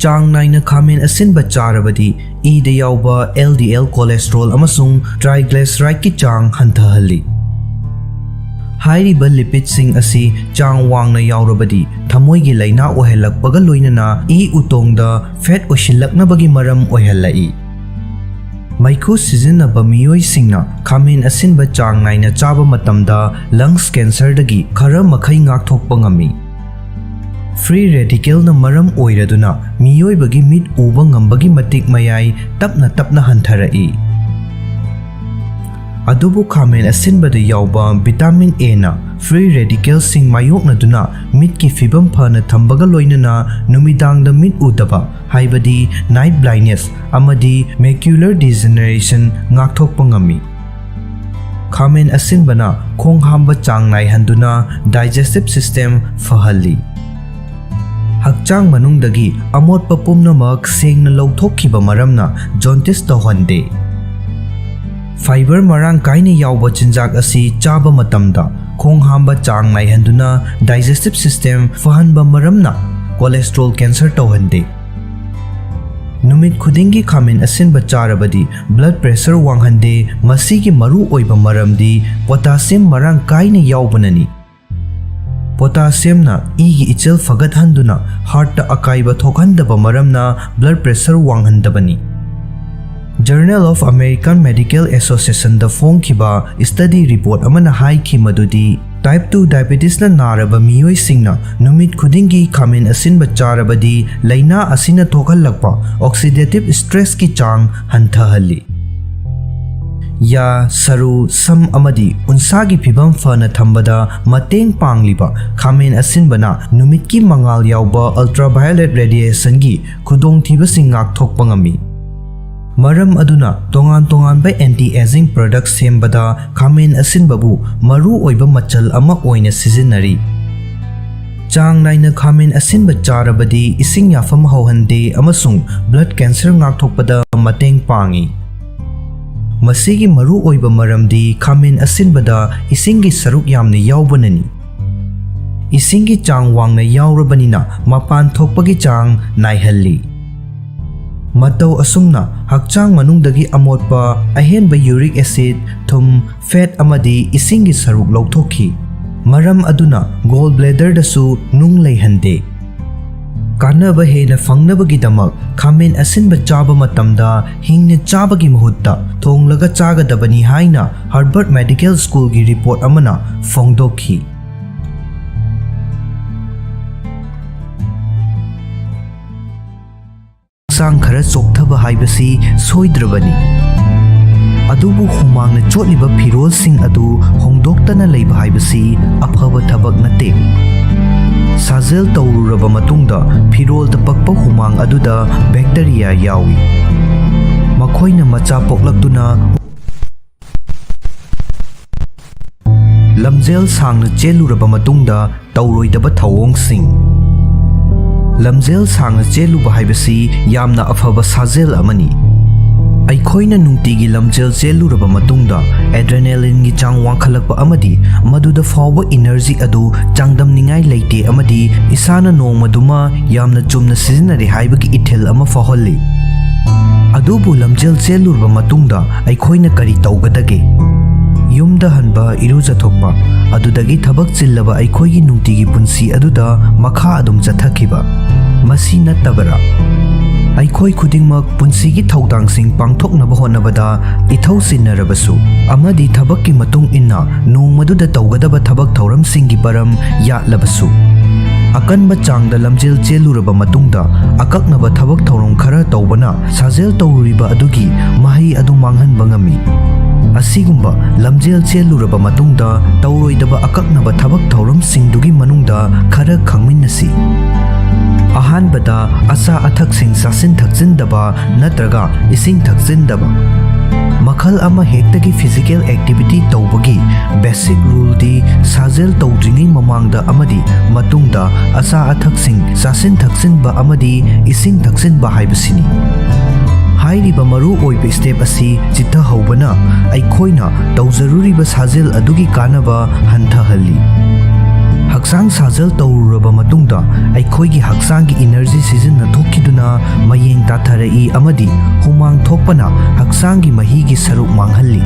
ꯆꯥꯡ ꯅꯥꯏꯅ ꯈꯥꯃꯦꯟ ꯑꯁꯤꯟꯕ ꯆꯥꯔꯕꯗꯤ ꯏꯗ ꯌꯥꯎꯕ LDL cholesterol ꯑꯃꯁꯨꯡ triglycerideꯀꯤ ꯆꯥꯡ ꯍꯟꯊꯍꯜꯂꯤ꯫ ꯍꯥꯏꯔꯤꯕ lipidꯁꯤꯡ ꯑꯁꯤ ꯆꯥꯡ ꯋꯥꯡꯅ ꯌꯥꯎꯔꯕꯗꯤ ꯊꯃꯣꯏꯒꯤ ꯂꯥꯏꯅꯥ ꯑꯣꯏꯍꯜꯂꯛꯄꯒ ꯂꯣꯏꯅꯅ ꯏ ꯎꯇꯣꯡꯗ fat ꯑꯣꯏꯁꯤꯜꯂꯛꯅꯕꯒꯤ ꯃꯔꯝ ꯑꯣꯏꯍꯜꯂꯛꯏ꯫ ꯃꯩꯈꯨ ꯁꯤꯖꯤꯟꯅꯕ ꯃꯤꯑꯣꯏꯁꯤꯡꯅ ꯈꯥꯃꯦꯟ ꯑꯁꯤꯟꯕ ꯆꯥꯡ ꯅꯥꯏꯅ ꯆꯥꯕ ꯃꯇꯝꯗ lungs cancerꯗꯒꯤ ꯈꯔ ꯃꯈꯩ ꯉꯥꯛꯊꯣꯛꯄ ꯉꯝꯃꯤ꯫ Free radicalꯅ ꯃꯔꯝ ꯑꯣꯏꯔꯗꯨꯅ ꯃꯤꯑꯣꯏꯕꯒꯤ ꯃꯤꯠ ꯎꯕ ꯉꯝꯕꯒꯤ ꯃꯇꯤꯛ ꯃꯌꯥꯏ ꯇꯞꯅ ꯇꯞꯅ ꯍꯟꯊꯔꯛꯏ꯫ ꯑꯗꯨꯕꯨ ꯈꯥꯃꯦꯟ ꯑꯁꯤꯟꯕꯗ ꯌꯥꯎꯕ vitamin Aꯅ free radicalꯁꯤꯡ ꯃꯥꯌꯣꯛꯅꯗꯨꯅ ꯃꯤꯠꯀꯤ ꯐꯤꯕꯝ ꯐꯅ ꯊꯝꯕꯒ ꯂꯣꯏꯅꯅ ꯅꯨꯃꯤꯗꯥꯡꯗ ꯃꯤꯠ ꯎꯗꯕ, ꯍꯥꯏꯕꯗꯤ night blindness ꯑꯃꯗꯤ macular degeneration ꯉꯥꯛꯊꯣꯛꯄ ꯉꯝꯃꯤ꯫ ꯈꯥꯃꯦꯟ ꯑꯁꯤꯟꯕꯅ ꯈꯣꯡ ꯍꯥꯝꯕ ꯆꯥꯡ ꯅꯥꯏꯍꯟꯗꯨꯅ digestive system ꯐꯍꯜꯂꯤ꯫ ꯍꯛꯆꯥꯡ ꯃꯅꯨꯡꯗꯒꯤ ꯑꯃꯣꯠꯄ ꯄꯨꯝꯅꯃꯛ ꯁꯦꯡꯅ ꯂꯧꯊꯣꯛꯈꯤꯕ ꯃꯔꯝꯅ jaundice ꯇꯧꯍꯟꯗꯦ꯫ Fiber ꯃꯔꯥꯡ ꯀꯥꯏꯅ ꯌꯥꯎꯕ ꯆꯤꯟꯖꯥꯛ ꯑꯁꯤ ꯆꯥꯕ ꯃꯇꯝꯗ ꯈꯣꯡ ꯍꯥꯝꯕ ꯆꯥꯡ ꯅꯥꯏꯍꯟꯗꯨꯅ digestive system ꯐꯍꯟꯕ ꯃꯔꯝꯅ cholesterol cancer ꯇꯧꯍꯟꯗꯦ꯫ ꯅꯨꯃꯤꯠ ꯈꯨꯗꯤꯡꯒꯤ ꯈꯥꯃꯦꯟ ꯑꯁꯤꯟꯕ ꯆꯥꯔꯕꯗꯤ blood pressure ꯋꯥꯡꯍꯟꯗꯦ꯫ ꯃꯁꯤꯒꯤ ꯃꯔꯨ ꯑꯣꯏꯕ ꯃꯔꯝꯗꯤ potassium ꯃꯔꯥꯡ ꯀꯥꯏꯅ ꯌꯥꯎꯕꯅꯅꯤ꯫ Potassiumꯅ ꯏꯒꯤ ꯏꯆꯦꯜ ꯐꯒꯠꯍꯟꯗꯨꯅ heartꯇ ꯑꯀꯥꯏꯕ ꯊꯣꯛꯍꯟꯗꯕ ꯃꯔꯝꯅ blood pressure ꯋꯥꯡꯍꯟꯗꯕꯅꯤ꯫ Journal of American Medical Associationꯗ ꯐꯣꯡꯈꯤꯕ study report ꯑꯃꯅ ꯍꯥꯏꯈꯤ ꯃꯗꯨꯗꯤ type two diabetesꯅ ꯅꯥꯔꯕ ꯃꯤꯑꯣꯏꯁꯤꯡꯅ ꯅꯨꯃꯤꯠ ꯈꯨꯗꯤꯡꯒꯤ ꯈꯥꯃꯦꯟ ꯑꯁꯤꯟꯕ ꯆꯥꯔꯕꯗꯤ ꯂꯥꯏꯅꯥ ꯑꯁꯤꯅ ꯊꯣꯛꯍꯜꯂꯛꯄ oxidative stressꯀꯤ ꯆꯥꯡ ꯍꯟꯊꯍꯜꯂꯤ꯫ ꯌꯥ, ꯁꯔꯨ, ꯁꯝ ꯑꯃꯗꯤ ꯎꯟꯁꯥꯒꯤ ꯐꯤꯕꯝ ꯐꯅ ꯊꯝꯕꯗ ꯃꯇꯦꯡ ꯄꯥꯡꯂꯤꯕ ꯈꯥꯃꯦꯟ ꯑꯁꯤꯟꯕꯅ ꯅꯨꯃꯤꯠꯀꯤ ꯃꯉꯥꯜ ꯌꯥꯎꯕ ultraviolet radiationꯒꯤ ꯈꯨꯗꯣꯡꯊꯤꯕꯁꯤꯡ ꯉꯥꯛꯊꯣꯛꯄ ꯉꯝꯃꯤ꯫ ꯃꯔꯝ ꯑꯗꯨꯅ ꯇꯣꯉꯥꯟ ꯇꯣꯉꯥꯟꯕ anti aging product ꯁꯦꯝꯕꯗ ꯈꯥꯃꯦꯟ ꯑꯁꯤꯟꯕꯕꯨ ꯃꯔꯨ ꯑꯣꯏꯕ ꯃꯆꯜ ꯑꯃ ꯑꯣꯏꯅ ꯁꯤꯖꯤꯟꯅꯔꯤ꯫ ꯆꯥꯡ ꯅꯥꯏꯅ ꯈꯥꯃꯦꯟ ꯑꯁꯤꯟꯕ ꯆꯥꯔꯕꯗꯤ ꯏꯁꯤꯡ ꯌꯥꯐꯝ ꯍꯧꯍꯟꯗꯦ ꯑꯃꯁꯨꯡ blood cancer ꯉꯥꯛꯊꯣꯛꯄꯗ ꯃꯇꯦꯡ ꯄꯥꯡꯏ꯫ ꯃꯁꯤꯒꯤ ꯃꯔꯨ ꯑꯣꯏꯕ ꯃꯔꯝꯗꯤ ꯈꯥꯃꯦꯟ ꯑꯁꯤꯟꯕꯗ ꯏꯁꯤꯡꯒꯤ ꯁꯔꯨꯛ ꯌꯥꯝꯅ ꯌꯥꯎꯕꯅꯅꯤ꯫ ꯏꯁꯤꯡꯒꯤ ꯆꯥꯡ ꯋꯥꯡꯅ ꯌꯥꯎꯔꯕꯅꯤꯅ ꯃꯄꯥꯟ ꯊꯣꯛꯄꯒꯤ ꯆꯥꯡ ꯅꯥꯏꯍꯜꯂꯤ꯫ ꯃꯇꯧ ꯑꯁꯨꯝꯅ ꯍꯛꯆꯥꯡ ꯃꯅꯨꯡꯗꯒꯤ ꯑꯃꯣꯠꯄ, ꯑꯍꯦꯟꯕ uric acid, ꯊꯨꯝ, fat ꯑꯃꯗꯤ ꯏꯁꯤꯡꯒꯤ ꯁꯔꯨꯛ ꯂꯧꯊꯣꯛꯈꯤ꯫ ꯃꯔꯝ ꯑꯗꯨꯅ gall bladderꯗꯁꯨ ꯅꯨꯡ ꯂꯩꯍꯟꯗꯦ꯫ ꯀꯥꯟꯅꯕ ꯍꯦꯟꯅ ꯐꯪꯅꯕꯒꯤꯗꯃꯛ ꯈꯥꯃꯦꯟ ꯑꯁꯤꯟꯕ ꯆꯥꯕ ꯃꯇꯝꯗ ꯍꯤꯡꯅ ꯆꯥꯕꯒꯤ ꯃꯍꯨꯠꯇ ꯊꯣꯡꯂꯒ ꯆꯥꯒꯗꯕꯅꯤ ꯍꯥꯏꯅ ꯍꯥꯔꯕꯔꯠ ꯃꯦꯗꯤꯀꯦꯜ ꯁ꯭ꯀꯨꯜꯒꯤ ꯔꯤꯄꯣꯔꯠ ꯑꯃꯅ ꯐꯣꯡꯗꯣꯛꯈꯤ꯫ ꯍꯛꯆꯥꯡ ꯈꯔ ꯆꯣꯛꯊꯕ ꯍꯥꯏꯕꯁꯤ ꯁꯣꯏꯗ꯭ꯔꯕꯅꯤ, ꯑꯗꯨꯕꯨ ꯍꯨꯃꯥꯡꯅ ꯆꯣꯠꯂꯤꯕ ꯐꯤꯔꯣꯜꯁꯤꯡ ꯑꯗꯨ ꯍꯣꯡꯗꯣꯛꯇꯅ ꯂꯩꯕ ꯍꯥꯏꯕꯁꯤ ꯑꯐꯕ ꯊꯕꯛ ꯅꯠꯇꯦ꯫ ꯁꯥꯖꯦꯜ ꯇꯧꯔꯨꯔꯕ ꯃꯇꯨꯡꯗ ꯐꯤꯔꯣꯜꯗ ꯄꯛꯄ ꯍꯨꯃꯥꯡ ꯑꯗꯨꯗ ꯕꯦꯛꯇꯔꯤꯌꯥ ꯌꯥꯎꯏ꯫ ꯃꯈꯣꯏꯅ ꯃꯆꯥ ꯄꯣꯛꯂꯛꯇꯨꯅ ꯂꯝꯖꯦꯜ ꯁꯥꯡꯅ ꯆꯦꯜꯂꯨꯔꯕ ꯃꯇꯨꯡꯗ ꯇꯧꯔꯣꯏꯗꯕ ꯊꯧꯑꯣꯡꯁꯤꯡ꯫ ꯂꯝꯖꯦꯜ ꯁꯥꯡꯅ ꯆꯦꯜꯂꯨꯕ ꯍꯥꯏꯕꯁꯤ ꯌꯥꯝꯅ ꯑꯐꯕ ꯁꯥꯖꯦꯜ ꯑꯃꯅꯤ꯫ ꯑꯩꯈꯣꯏꯅ ꯅꯨꯡꯇꯤꯒꯤ ꯂꯝꯖꯦꯜ ꯆꯦꯜꯂꯨꯔꯕ ꯃꯇꯨꯡꯗ ꯑꯦꯗ꯭ꯔꯦꯅꯦꯂꯤꯟꯒꯤ ꯆꯥꯡ ꯋꯥꯡꯈꯠꯂꯛꯄ ꯑꯃꯗꯤ ꯃꯗꯨꯗ ꯐꯥꯎꯕ ꯏꯅꯔꯖꯤ ꯑꯗꯨ ꯆꯥꯡꯗꯝꯅꯤꯡꯉꯥꯏ ꯂꯩꯇꯦ, ꯑꯃꯗꯤ ꯏꯁꯥꯅ ꯅꯣꯡꯃꯗꯨꯃ ꯌꯥꯝꯅ ꯆꯨꯝꯅ ꯁꯤꯖꯤꯟꯅꯔꯦ ꯍꯥꯏꯕꯒꯤ ꯏꯊꯤꯜ ꯑꯃ ꯐꯥꯎꯍꯜꯂꯤ꯫ ꯑꯗꯨꯕꯨ ꯂꯝꯖꯦꯜ ꯆꯦꯜꯂꯨꯔꯕ ꯃꯇꯨꯡꯗ ꯑꯩꯈꯣꯏꯅ ꯀꯔꯤ ꯇꯧꯒꯗꯒꯦ? ꯌꯨꯝꯗ ꯍꯟꯕ, ꯏꯔꯨꯖꯊꯣꯛꯄ, ꯑꯗꯨꯗꯒꯤ ꯊꯕꯛ ꯆꯤꯜꯂꯕ ꯑꯩꯈꯣꯏꯒꯤ ꯅꯨꯡꯇꯤꯒꯤ ꯄꯨꯟꯁꯤ ꯑꯗꯨꯗ ꯃꯈꯥ ꯑꯗꯨꯝ ꯆꯠꯊꯈꯤꯕ꯫ ꯃꯁꯤ ꯅꯠꯇꯕꯔꯥ? ꯑꯩꯈꯣꯏ ꯈꯨꯗꯤꯡꯃꯛ ꯄꯨꯟꯁꯤꯒꯤ ꯊꯧꯗꯥꯡꯁꯤꯡ ꯄꯥꯡꯊꯣꯛꯅꯕ ꯍꯣꯠꯅꯕꯗ ꯏꯊꯧ ꯆꯤꯟꯅꯔꯕꯁꯨ ꯑꯃꯗꯤ ꯊꯕꯛꯀꯤ ꯃꯇꯨꯡ ꯏꯟꯅ ꯅꯣꯡꯃꯗꯨꯗ ꯇꯧꯒꯗꯕ ꯊꯕꯛ ꯊꯧꯔꯝꯁꯤꯡꯒꯤ ꯕꯔꯝ ꯌꯥꯠꯂꯕꯁꯨ, ꯑꯀꯟꯕ ꯆꯥꯡꯗ ꯂꯝꯖꯦꯜ ꯆꯦꯜꯂꯨꯔꯕ ꯃꯇꯨꯡꯗ ꯑꯀꯛꯅꯕ ꯊꯕꯛ ꯊꯧꯔꯝ ꯈꯔ ꯇꯧꯕꯅ ꯁꯥꯖꯦꯜ ꯇꯧꯔꯨꯔꯤꯕ ꯑꯗꯨꯒꯤ ꯃꯍꯩ ꯑꯗꯨ ꯃꯥꯡꯍꯟꯕ ꯉꯝꯃꯤ꯫ ꯑꯁꯤꯒꯨꯝꯕ ꯂꯝꯖꯦꯜ ꯆꯦꯜꯂꯨꯔꯕ ꯃꯇꯨꯡꯗ ꯇꯧꯔꯣꯏꯗꯕ ꯑꯀꯛꯅꯕ ꯊꯕꯛ ꯊꯧꯔꯝꯁꯤꯡꯗꯨꯒꯤ ꯃꯅꯨꯡꯗ ꯈꯔ ꯈꯪꯃꯤꯟꯅꯁꯤ꯫ ꯑꯍꯥꯟꯕꯗ, ꯑꯆꯥ ꯑꯊꯛꯁꯤꯡ ꯆꯥꯁꯤꯟ ꯊꯛꯆꯤꯟꯗꯕ ꯅꯠꯇ꯭ꯔꯒ ꯏꯁꯤꯡ ꯊꯛꯆꯤꯟꯗꯕ꯫ ꯃꯈꯜ ꯑꯃ ꯍꯦꯛꯇꯒꯤ ꯐꯤꯖꯤꯀꯦꯜ ꯑꯦꯛꯇꯤꯚꯤꯇꯤ ꯇꯧꯕꯒꯤ ꯕꯦꯁꯤꯛ ꯔꯨꯜꯗꯤ ꯁꯥꯖꯦꯜ ꯇꯧꯗ꯭ꯔꯤꯉꯩ ꯃꯃꯥꯡꯗ ꯑꯃꯗꯤ ꯃꯇꯨꯡꯗ ꯑꯆꯥ ꯑꯊꯛꯁꯤꯡ ꯆꯥꯁꯤꯟ ꯊꯛꯆꯤꯟꯕ ꯑꯃꯗꯤ ꯏꯁꯤꯡ ꯊꯛꯆꯤꯟꯕ ꯍꯥꯏꯕꯁꯤꯅꯤ꯫ ꯍꯥꯏꯔꯤꯕ ꯃꯔꯨ ꯑꯣꯏꯕ ꯁ꯭ꯇꯦꯞ ꯑꯁꯤ ꯆꯤꯠꯊꯍꯧꯕꯅ ꯑꯩꯈꯣꯏꯅ ꯇꯧꯖꯔꯨꯔꯤꯕ ꯁꯥꯖꯦꯜ ꯑꯗꯨꯒꯤ ꯀꯥꯟꯅꯕ ꯍꯟꯊꯍꯜꯂꯤ꯫ ꯍꯛꯆꯥꯡ ꯁꯥꯖꯦꯜ ꯇꯧꯔꯨꯔꯕ ꯃꯇꯨꯡꯗ ꯑꯩꯈꯣꯏꯒꯤ ꯍꯛꯆꯥꯡꯒꯤ ꯏꯅꯔꯖꯤ ꯁꯤꯖꯤꯟꯅꯊꯣꯛꯈꯤꯗꯨꯅ ꯃꯌꯦꯡ ꯇꯥꯊꯔꯛꯏ ꯑꯃꯗꯤ ꯍꯨꯃꯥꯡ ꯊꯣꯛꯄꯅ ꯍꯛꯆꯥꯡꯒꯤ ꯃꯍꯤꯒꯤ ꯁꯔꯨꯛ ꯃꯥꯡꯍꯜꯂꯤ꯫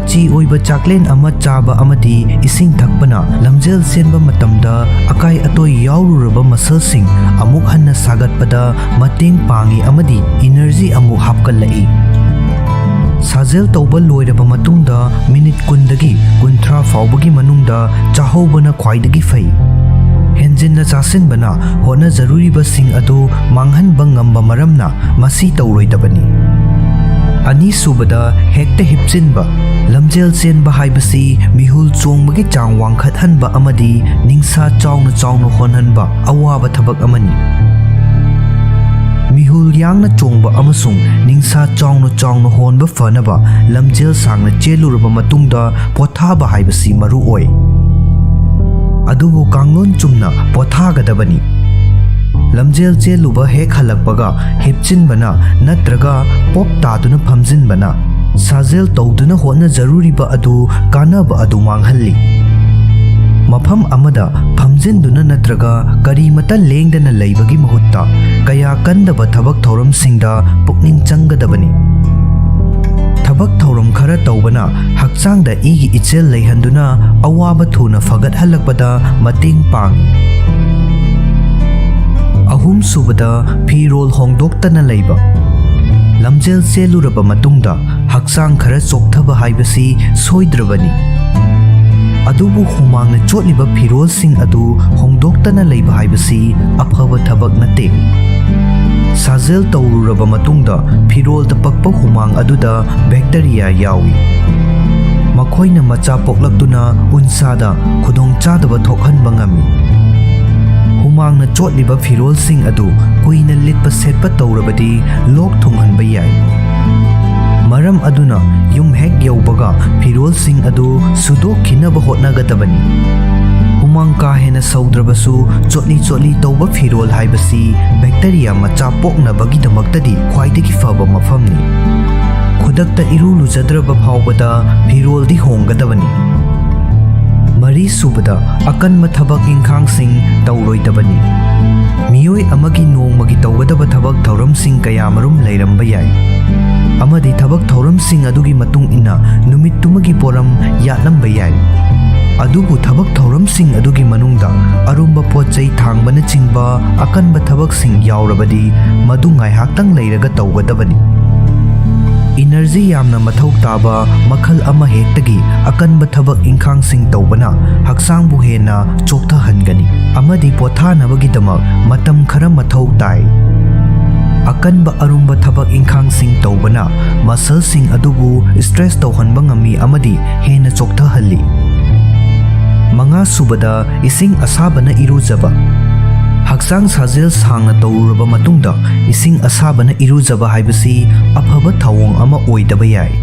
ꯃꯆꯤ ꯑꯣꯏꯕ ꯆꯥꯛꯂꯦꯟ ꯑꯃ ꯆꯥꯕ ꯑꯃꯗꯤ ꯏꯁꯤꯡ ꯊꯛꯄꯅ ꯂꯝꯖꯦꯜ ꯆꯦꯟꯕ ꯃꯇꯝꯗ ꯑꯀꯥꯏ ꯑꯇꯣꯏ ꯌꯥꯎꯔꯨꯔꯕ ꯃꯁꯜꯁꯤꯡ ꯑꯃꯨꯛ ꯍꯟꯅ ꯁꯥꯒꯠꯄꯗ ꯃꯇꯦꯡ ꯄꯥꯡꯏ ꯑꯃꯗꯤ ꯏꯅꯔꯖꯤ ꯑꯃꯨꯛ ꯍꯥꯞꯀꯠꯂꯛꯏ꯫ ꯁꯥꯖꯦꯜ ꯇꯧꯕ ꯂꯣꯏꯔꯕ ꯃꯇꯨꯡꯗ ꯃꯤꯅꯤꯠ ꯀꯨꯟꯗꯒꯤ ꯀꯨꯟꯊ꯭ꯔꯥ ꯐꯥꯎꯕꯒꯤ ꯃꯅꯨꯡꯗ ꯆꯥꯍꯧꯕꯅ ꯈ꯭ꯋꯥꯏꯗꯒꯤ ꯐꯩ꯫ ꯍꯦꯟꯖꯤꯟꯅ ꯆꯥꯁꯤꯟꯕꯅ ꯍꯣꯠꯅꯖꯔꯨꯔꯤꯕꯁꯤꯡ ꯑꯗꯨ ꯃꯥꯡꯍꯟꯕ ꯉꯝꯕ ꯃꯔꯝꯅ ꯃꯁꯤ ꯇꯧꯔꯣꯏꯗꯕꯅꯤ꯫ ꯑꯅꯤꯁꯨꯕꯗ, ꯍꯦꯛꯇ ꯍꯤꯞꯆꯤꯟꯕ꯫ ꯂꯝꯖꯦꯜ ꯆꯦꯟꯕ ꯍꯥꯏꯕꯁꯤ ꯃꯤꯍꯨꯜ ꯆꯣꯡꯕꯒꯤ ꯆꯥꯡ ꯋꯥꯡꯈꯠꯍꯟꯕ ꯑꯃꯗꯤ ꯅꯤꯡꯁꯥ ꯆꯥꯎꯅ ꯆꯥꯎꯅ ꯍꯣꯟꯍꯟꯕ ꯑꯋꯥꯕ ꯊꯕꯛ ꯑꯃꯅꯤ꯫ ꯃꯤꯍꯨꯜ ꯌꯥꯡꯅ ꯆꯣꯡꯕ ꯑꯃꯁꯨꯡ ꯅꯤꯡꯁꯥ ꯆꯥꯎꯅ ꯆꯥꯎꯅ ꯍꯣꯟꯕ ꯐꯅꯕ ꯂꯝꯖꯦꯜ ꯁꯥꯡꯅ ꯆꯦꯜꯂꯨꯔꯕ ꯃꯇꯨꯡꯗ ꯄꯣꯊꯥꯕ ꯍꯥꯏꯕꯁꯤ ꯃꯔꯨ ꯑꯣꯏ꯫ ꯑꯗꯨꯕꯨ ꯀꯥꯡꯂꯣꯟ ꯆꯨꯝꯅ ꯄꯣꯊꯥꯒꯗꯕꯅꯤ꯫ ꯂꯝꯖꯦꯜ ꯆꯦꯜꯂꯨꯕ ꯍꯦꯛ ꯍꯜꯂꯛꯄꯒ ꯍꯤꯞꯆꯤꯟꯕꯅ ꯅꯠꯇ꯭ꯔꯒ ꯄꯣꯞ ꯇꯥꯗꯨꯅ ꯐꯝꯖꯤꯟꯕꯅ ꯁꯥꯖꯦꯜ ꯇꯧꯗꯨꯅ ꯍꯣꯠꯅꯖꯔꯨꯔꯤꯕ ꯑꯗꯨ ꯀꯥꯟꯅꯕ ꯑꯗꯨ ꯃꯥꯡꯍꯜꯂꯤ꯫ ꯃꯐꯝ ꯑꯃꯗ ꯐꯝꯖꯤꯟꯗꯨꯅ ꯅꯠꯇ꯭ꯔꯒ ꯀꯔꯤꯃꯇ ꯂꯦꯡꯗꯅ ꯂꯩꯕꯒꯤ ꯃꯍꯨꯠꯇ ꯀꯌꯥ ꯀꯟꯗꯕ ꯊꯕꯛ ꯊꯧꯔꯝꯁꯤꯡꯗ ꯄꯨꯛꯅꯤꯡ ꯆꯪꯒꯗꯕꯅꯤ꯫ ꯊꯕꯛ ꯊꯧꯔꯝ ꯈꯔ ꯇꯧꯕꯅ ꯍꯛꯆꯥꯡꯗ ꯏꯒꯤ ꯏꯆꯦꯜ ꯂꯩꯍꯟꯗꯨꯅ ꯑꯋꯥꯕ ꯊꯨꯅ ꯐꯒꯠꯍꯜꯂꯛꯄꯗ ꯃꯇꯦꯡ ꯄꯥꯡꯏ꯫ ꯑꯍꯨꯝꯁꯨꯕꯗ, ꯐꯤꯔꯣꯜ ꯍꯣꯡꯗꯣꯛꯇꯅ ꯂꯩꯕ꯫ ꯂꯝꯖꯦꯜ ꯆꯦꯜꯂꯨꯔꯕ ꯃꯇꯨꯡꯗ ꯍꯛꯆꯥꯡ ꯈꯔ ꯆꯣꯛꯊꯕ ꯍꯥꯏꯕꯁꯤ ꯁꯣꯏꯗ꯭ꯔꯕꯅꯤ꯫ ꯑꯗꯨꯕꯨ ꯍꯨꯃꯥꯡꯅ ꯆꯣꯠꯂꯤꯕ ꯐꯤꯔꯣꯜꯁꯤꯡ ꯑꯗꯨ ꯍꯣꯡꯗꯣꯛꯇꯅ ꯂꯩꯕ ꯍꯥꯏꯕꯁꯤ ꯑꯐꯕ ꯊꯕꯛ ꯅꯠꯇꯦ꯫ ꯁꯥꯖꯦꯜ ꯇꯧꯔꯨꯔꯕ ꯃꯇꯨꯡꯗ ꯐꯤꯔꯣꯜꯗ ꯄꯛꯄ ꯍꯨꯃꯥꯡ ꯑꯗꯨꯗ ꯕꯦꯛꯇꯔꯤꯌꯥ ꯌꯥꯎꯏ꯫ ꯃꯈꯣꯏꯅ ꯃꯆꯥ ꯄꯣꯛꯂꯛꯇꯨꯅ ꯎꯟꯁꯥꯗ ꯈꯨꯗꯣꯡꯆꯥꯗꯕ ꯊꯣꯛꯍꯟꯕ ꯉꯝꯃꯤ꯫ ꯍꯨꯃꯥꯡꯅ ꯆꯣꯠꯂꯤꯕ ꯐꯤꯔꯣꯜꯁꯤꯡ ꯑꯗꯨ ꯀꯨꯏꯅ ꯂꯤꯠꯄ ꯁꯦꯠꯄ ꯇꯧꯔꯕꯗꯤ ꯂꯣꯛ ꯊꯨꯡꯍꯟꯕ ꯌꯥꯏ꯫ ꯃꯔꯝ ꯑꯗꯨꯅ ꯌꯨꯝ ꯍꯦꯛ ꯌꯧꯕꯒ ꯐꯤꯔꯣꯜꯁꯤꯡ ꯑꯗꯨ ꯁꯨꯗꯣꯛꯈꯤꯅꯕ ꯍꯣꯠꯅꯒꯗꯕꯅꯤ꯫ ꯍꯨꯃꯥꯡ ꯀꯥ ꯍꯦꯟꯅ ꯁꯧꯗ꯭ꯔꯕꯁꯨ, ꯆꯣꯠꯂꯤ ꯆꯣꯠꯂꯤ ꯇꯧꯕ ꯐꯤꯔꯣꯜ ꯍꯥꯏꯕꯁꯤ ꯕꯦꯛꯇꯔꯤꯌꯥ ꯃꯆꯥ ꯄꯣꯛꯅꯕꯒꯤꯗꯃꯛꯇꯗꯤ ꯈ꯭ꯋꯥꯏꯗꯒꯤ ꯐꯕ ꯃꯐꯝꯅꯤ꯫ ꯈꯨꯗꯛꯇ ꯏꯔꯨ ꯂꯨꯖꯗ꯭ꯔꯕ ꯐꯥꯎꯕꯗ ꯐꯤꯔꯣꯜꯗꯤ ꯍꯣꯡꯒꯗꯕꯅꯤ꯫ ꯃꯔꯤꯁꯨꯕꯗ, ꯑꯀꯟꯕ ꯊꯕꯛ ꯏꯪꯈꯥꯡꯁꯤꯡ ꯇꯧꯔꯣꯏꯗꯕꯅꯤ꯫ ꯃꯤꯑꯣꯏ ꯑꯃꯒꯤ ꯅꯣꯡꯃꯒꯤ ꯇꯧꯒꯗꯕ ꯊꯕꯛ ꯊꯧꯔꯝꯁꯤꯡ ꯀꯌꯥꯃꯔꯨꯝ ꯂꯩꯔꯝꯕ ꯌꯥꯏ꯫ ꯑꯃꯗꯤ ꯊꯕꯛ ꯊꯧꯔꯝꯁꯤꯡ ꯑꯗꯨꯒꯤ ꯃꯇꯨꯡ ꯏꯟꯅ ꯅꯨꯃꯤꯠꯇꯨꯃꯒꯤ ꯄꯣꯔꯝ ꯌꯥꯠꯂꯝꯕ ꯌꯥꯏ꯫ ꯑꯗꯨꯕꯨ ꯊꯕꯛ ꯊꯧꯔꯝꯁꯤꯡ ꯑꯗꯨꯒꯤ ꯃꯅꯨꯡꯗ ꯑꯔꯨꯝꯕ ꯄꯣꯠ ꯆꯩ ꯊꯥꯡꯕꯅꯆꯤꯡꯕ ꯑꯀꯟꯕ ꯊꯕꯛꯁꯤꯡ ꯌꯥꯎꯔꯕꯗꯤ ꯃꯗꯨ ꯉꯥꯏꯍꯥꯛꯇꯪ ꯂꯩꯔꯒ ꯇꯧꯒꯗꯕꯅꯤ꯫ ꯏꯅꯔꯖꯤ ꯌꯥꯝꯅ ꯃꯊꯧ ꯇꯥꯕ ꯃꯈꯜ ꯑꯃ ꯍꯦꯛꯇꯒꯤ ꯑꯀꯟꯕ ꯊꯕꯛ ꯏꯪꯈꯥꯡꯁꯤꯡ ꯇꯧꯕꯅ ꯍꯛꯆꯥꯡꯕꯨ ꯍꯦꯟꯅ ꯆꯣꯛꯊꯍꯟꯒꯅꯤ ꯑꯃꯗꯤ ꯄꯣꯊꯥꯅꯕꯒꯤꯗꯃꯛ ꯃꯇꯝ ꯈꯔ ꯃꯊꯧ ꯇꯥꯏ꯫ ꯑꯀꯟꯕ ꯑꯔꯨꯝꯕ ꯊꯕꯛ ꯏꯪꯈꯥꯡꯁꯤꯡ ꯇꯧꯕꯅ ꯃꯁꯜꯁꯤꯡ ꯑꯗꯨꯕꯨ ꯁ꯭ꯇ꯭ꯔꯦꯁ ꯇꯧꯍꯟꯕ ꯉꯝꯃꯤ ꯑꯃꯗꯤ ꯍꯦꯟꯅ ꯆꯣꯛꯊꯍꯜꯂꯤ꯫ ꯃꯉꯥꯁꯨꯕꯗ, ꯏꯁꯤꯡ ꯑꯁꯥꯕꯅ ꯏꯔꯨꯖꯕ꯫ ꯍꯛꯆꯥꯡ ꯁꯥꯖꯦꯜ ꯁꯥꯡꯅ ꯇꯧꯔꯨꯔꯕ ꯃꯇꯨꯡꯗ ꯏꯁꯤꯡ ꯑꯁꯥꯕꯅ ꯏꯔꯨꯖꯕ ꯍꯥꯏꯕꯁꯤ ꯑꯐꯕ ꯊꯧꯑꯣꯡ ꯑꯃ ꯑꯣꯏꯗꯕ ꯌꯥꯏ꯫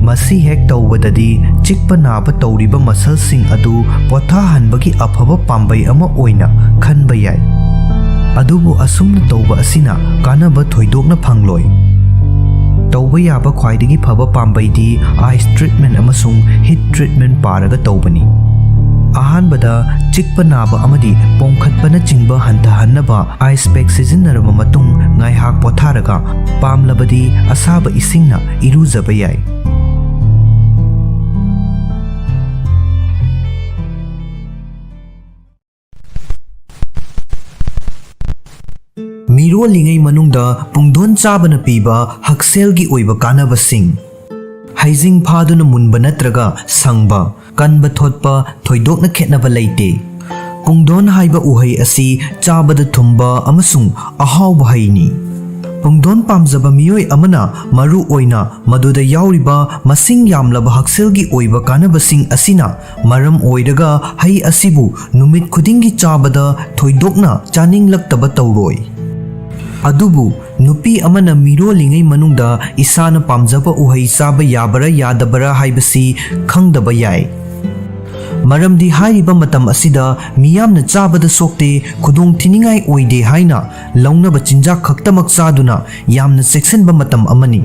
ꯃꯁꯤ ꯍꯦꯛ ꯇꯧꯕꯗꯗꯤ ꯆꯤꯛꯄ ꯅꯥꯕ ꯇꯧꯔꯤꯕ ꯃꯁꯜꯁꯤꯡ ꯑꯗꯨ ꯄꯣꯊꯥꯍꯟꯕꯒꯤ ꯑꯐꯕ ꯄꯥꯝꯕꯩ ꯑꯃ ꯑꯣꯏꯅ ꯈꯟꯕ ꯌꯥꯏ꯫ ꯑꯗꯨꯕꯨ ꯑꯁꯨꯝꯅ ꯇꯧꯕ ꯑꯁꯤꯅ ꯀꯥꯟꯅꯕ ꯊꯣꯏꯗꯣꯛꯅ ꯐꯪꯂꯣꯏ꯫ ꯇꯧꯕ ꯌꯥꯕ ꯈ꯭ꯋꯥꯏꯗꯒꯤ ꯐꯕ ꯄꯥꯝꯕꯩꯗꯤ ꯑꯥꯏꯁ ꯇ꯭ꯔꯤꯠꯃꯦꯟ ꯑꯃꯁꯨꯡ ꯍꯤꯠ ꯇ꯭ꯔꯤꯠꯃꯦꯟ ꯄꯥꯔꯒ ꯇꯧꯕꯅꯤ꯫ ꯑꯍꯥꯟꯕꯗ, ꯆꯤꯛꯄ ꯅꯥꯕ ꯑꯃꯗꯤ ꯄꯣꯝꯈꯠꯄꯅꯆꯤꯡꯕ ꯍꯟꯊꯍꯟꯅꯕ ꯑꯥꯏꯁ ꯄꯦꯛ ꯁꯤꯖꯤꯟꯅꯔꯕ ꯃꯇꯨꯡ ꯉꯥꯏꯍꯥꯛ ꯄꯣꯊꯥꯔꯒ, ꯄꯥꯝꯂꯕꯗꯤ ꯑꯁꯥꯕ ꯏꯁꯤꯡꯅ ꯏꯔꯨꯖꯕ ꯌꯥꯏ꯫ ꯃꯤꯔꯣꯜꯂꯤꯉꯩ ꯃꯅꯨꯡꯗ ꯄꯨꯡꯗꯣꯟ ꯆꯥꯕꯅ ꯄꯤꯕ ꯍꯛꯁꯦꯜꯒꯤ ꯑꯣꯏꯕ ꯀꯥꯟꯅꯕꯁꯤꯡ꯫ ꯍꯩꯖꯤꯡ ꯐꯥꯗꯨꯅ ꯃꯨꯟꯕ ꯅꯠꯇ꯭ꯔꯒ ꯁꯪꯕ, ꯀꯟꯕ ꯊꯣꯠꯄ ꯊꯣꯏꯗꯣꯛꯅ ꯈꯦꯠꯅꯕ ꯂꯩꯇꯦ꯫ ꯄꯨꯡꯗꯣꯟ ꯍꯥꯏꯕ ꯎꯍꯩ ꯑꯁꯤ ꯆꯥꯕꯗ ꯊꯨꯝꯕ ꯑꯃꯁꯨꯡ ꯑꯍꯥꯎꯕ ꯍꯩꯅꯤ꯫ ꯄꯨꯡꯗꯣꯟ ꯄꯥꯝꯖꯕ ꯃꯤꯑꯣꯏ ꯑꯃꯅ ꯃꯔꯨ ꯑꯣꯏꯅ ꯃꯗꯨꯗ ꯌꯥꯎꯔꯤꯕ ꯃꯁꯤꯡ ꯌꯥꯝꯂꯕ ꯍꯛꯁꯦꯜꯒꯤ ꯑꯣꯏꯕ ꯀꯥꯟꯅꯕꯁꯤꯡ ꯑꯁꯤꯅ ꯃꯔꯝ ꯑꯣꯏꯔꯒ ꯍꯩ ꯑꯁꯤꯕꯨ ꯅꯨꯃꯤꯠ ꯈꯨꯗꯤꯡꯒꯤ ꯆꯥꯕꯗ ꯊꯣꯏꯗꯣꯛꯅ ꯆꯥꯅꯤꯡꯂꯛꯇꯕ ꯇꯧꯔꯣꯏ꯫ ꯑꯗꯨꯕꯨ ꯅꯨꯄꯤ ꯑꯃꯅ ꯃꯤꯔꯣꯜꯂꯤꯉꯩ ꯃꯅꯨꯡꯗ ꯏꯁꯥꯅ ꯄꯥꯝꯖꯕ ꯎꯍꯩ ꯆꯥꯕ ꯌꯥꯕꯔꯥ ꯌꯥꯗꯕꯔꯥ ꯍꯥꯏꯕꯁꯤ ꯈꯪꯗꯕ ꯌꯥꯏ꯫ ꯃꯔꯝꯗꯤ ꯍꯥꯏꯔꯤꯕ ꯃꯇꯝ ꯑꯁꯤꯗ ꯃꯤꯌꯥꯝꯅ ꯆꯥꯕꯗ ꯁꯣꯛꯇꯦ, ꯈꯨꯗꯣꯡ ꯊꯤꯅꯤꯡꯉꯥꯏ ꯑꯣꯏꯗꯦ ꯍꯥꯏꯅ ꯂꯧꯅꯕ ꯆꯤꯟꯖꯥꯛ ꯈꯛꯇꯃꯛ ꯆꯥꯗꯨꯅ ꯌꯥꯝꯅ ꯆꯦꯛꯁꯤꯟꯕ ꯃꯇꯝ ꯑꯃꯅꯤ꯫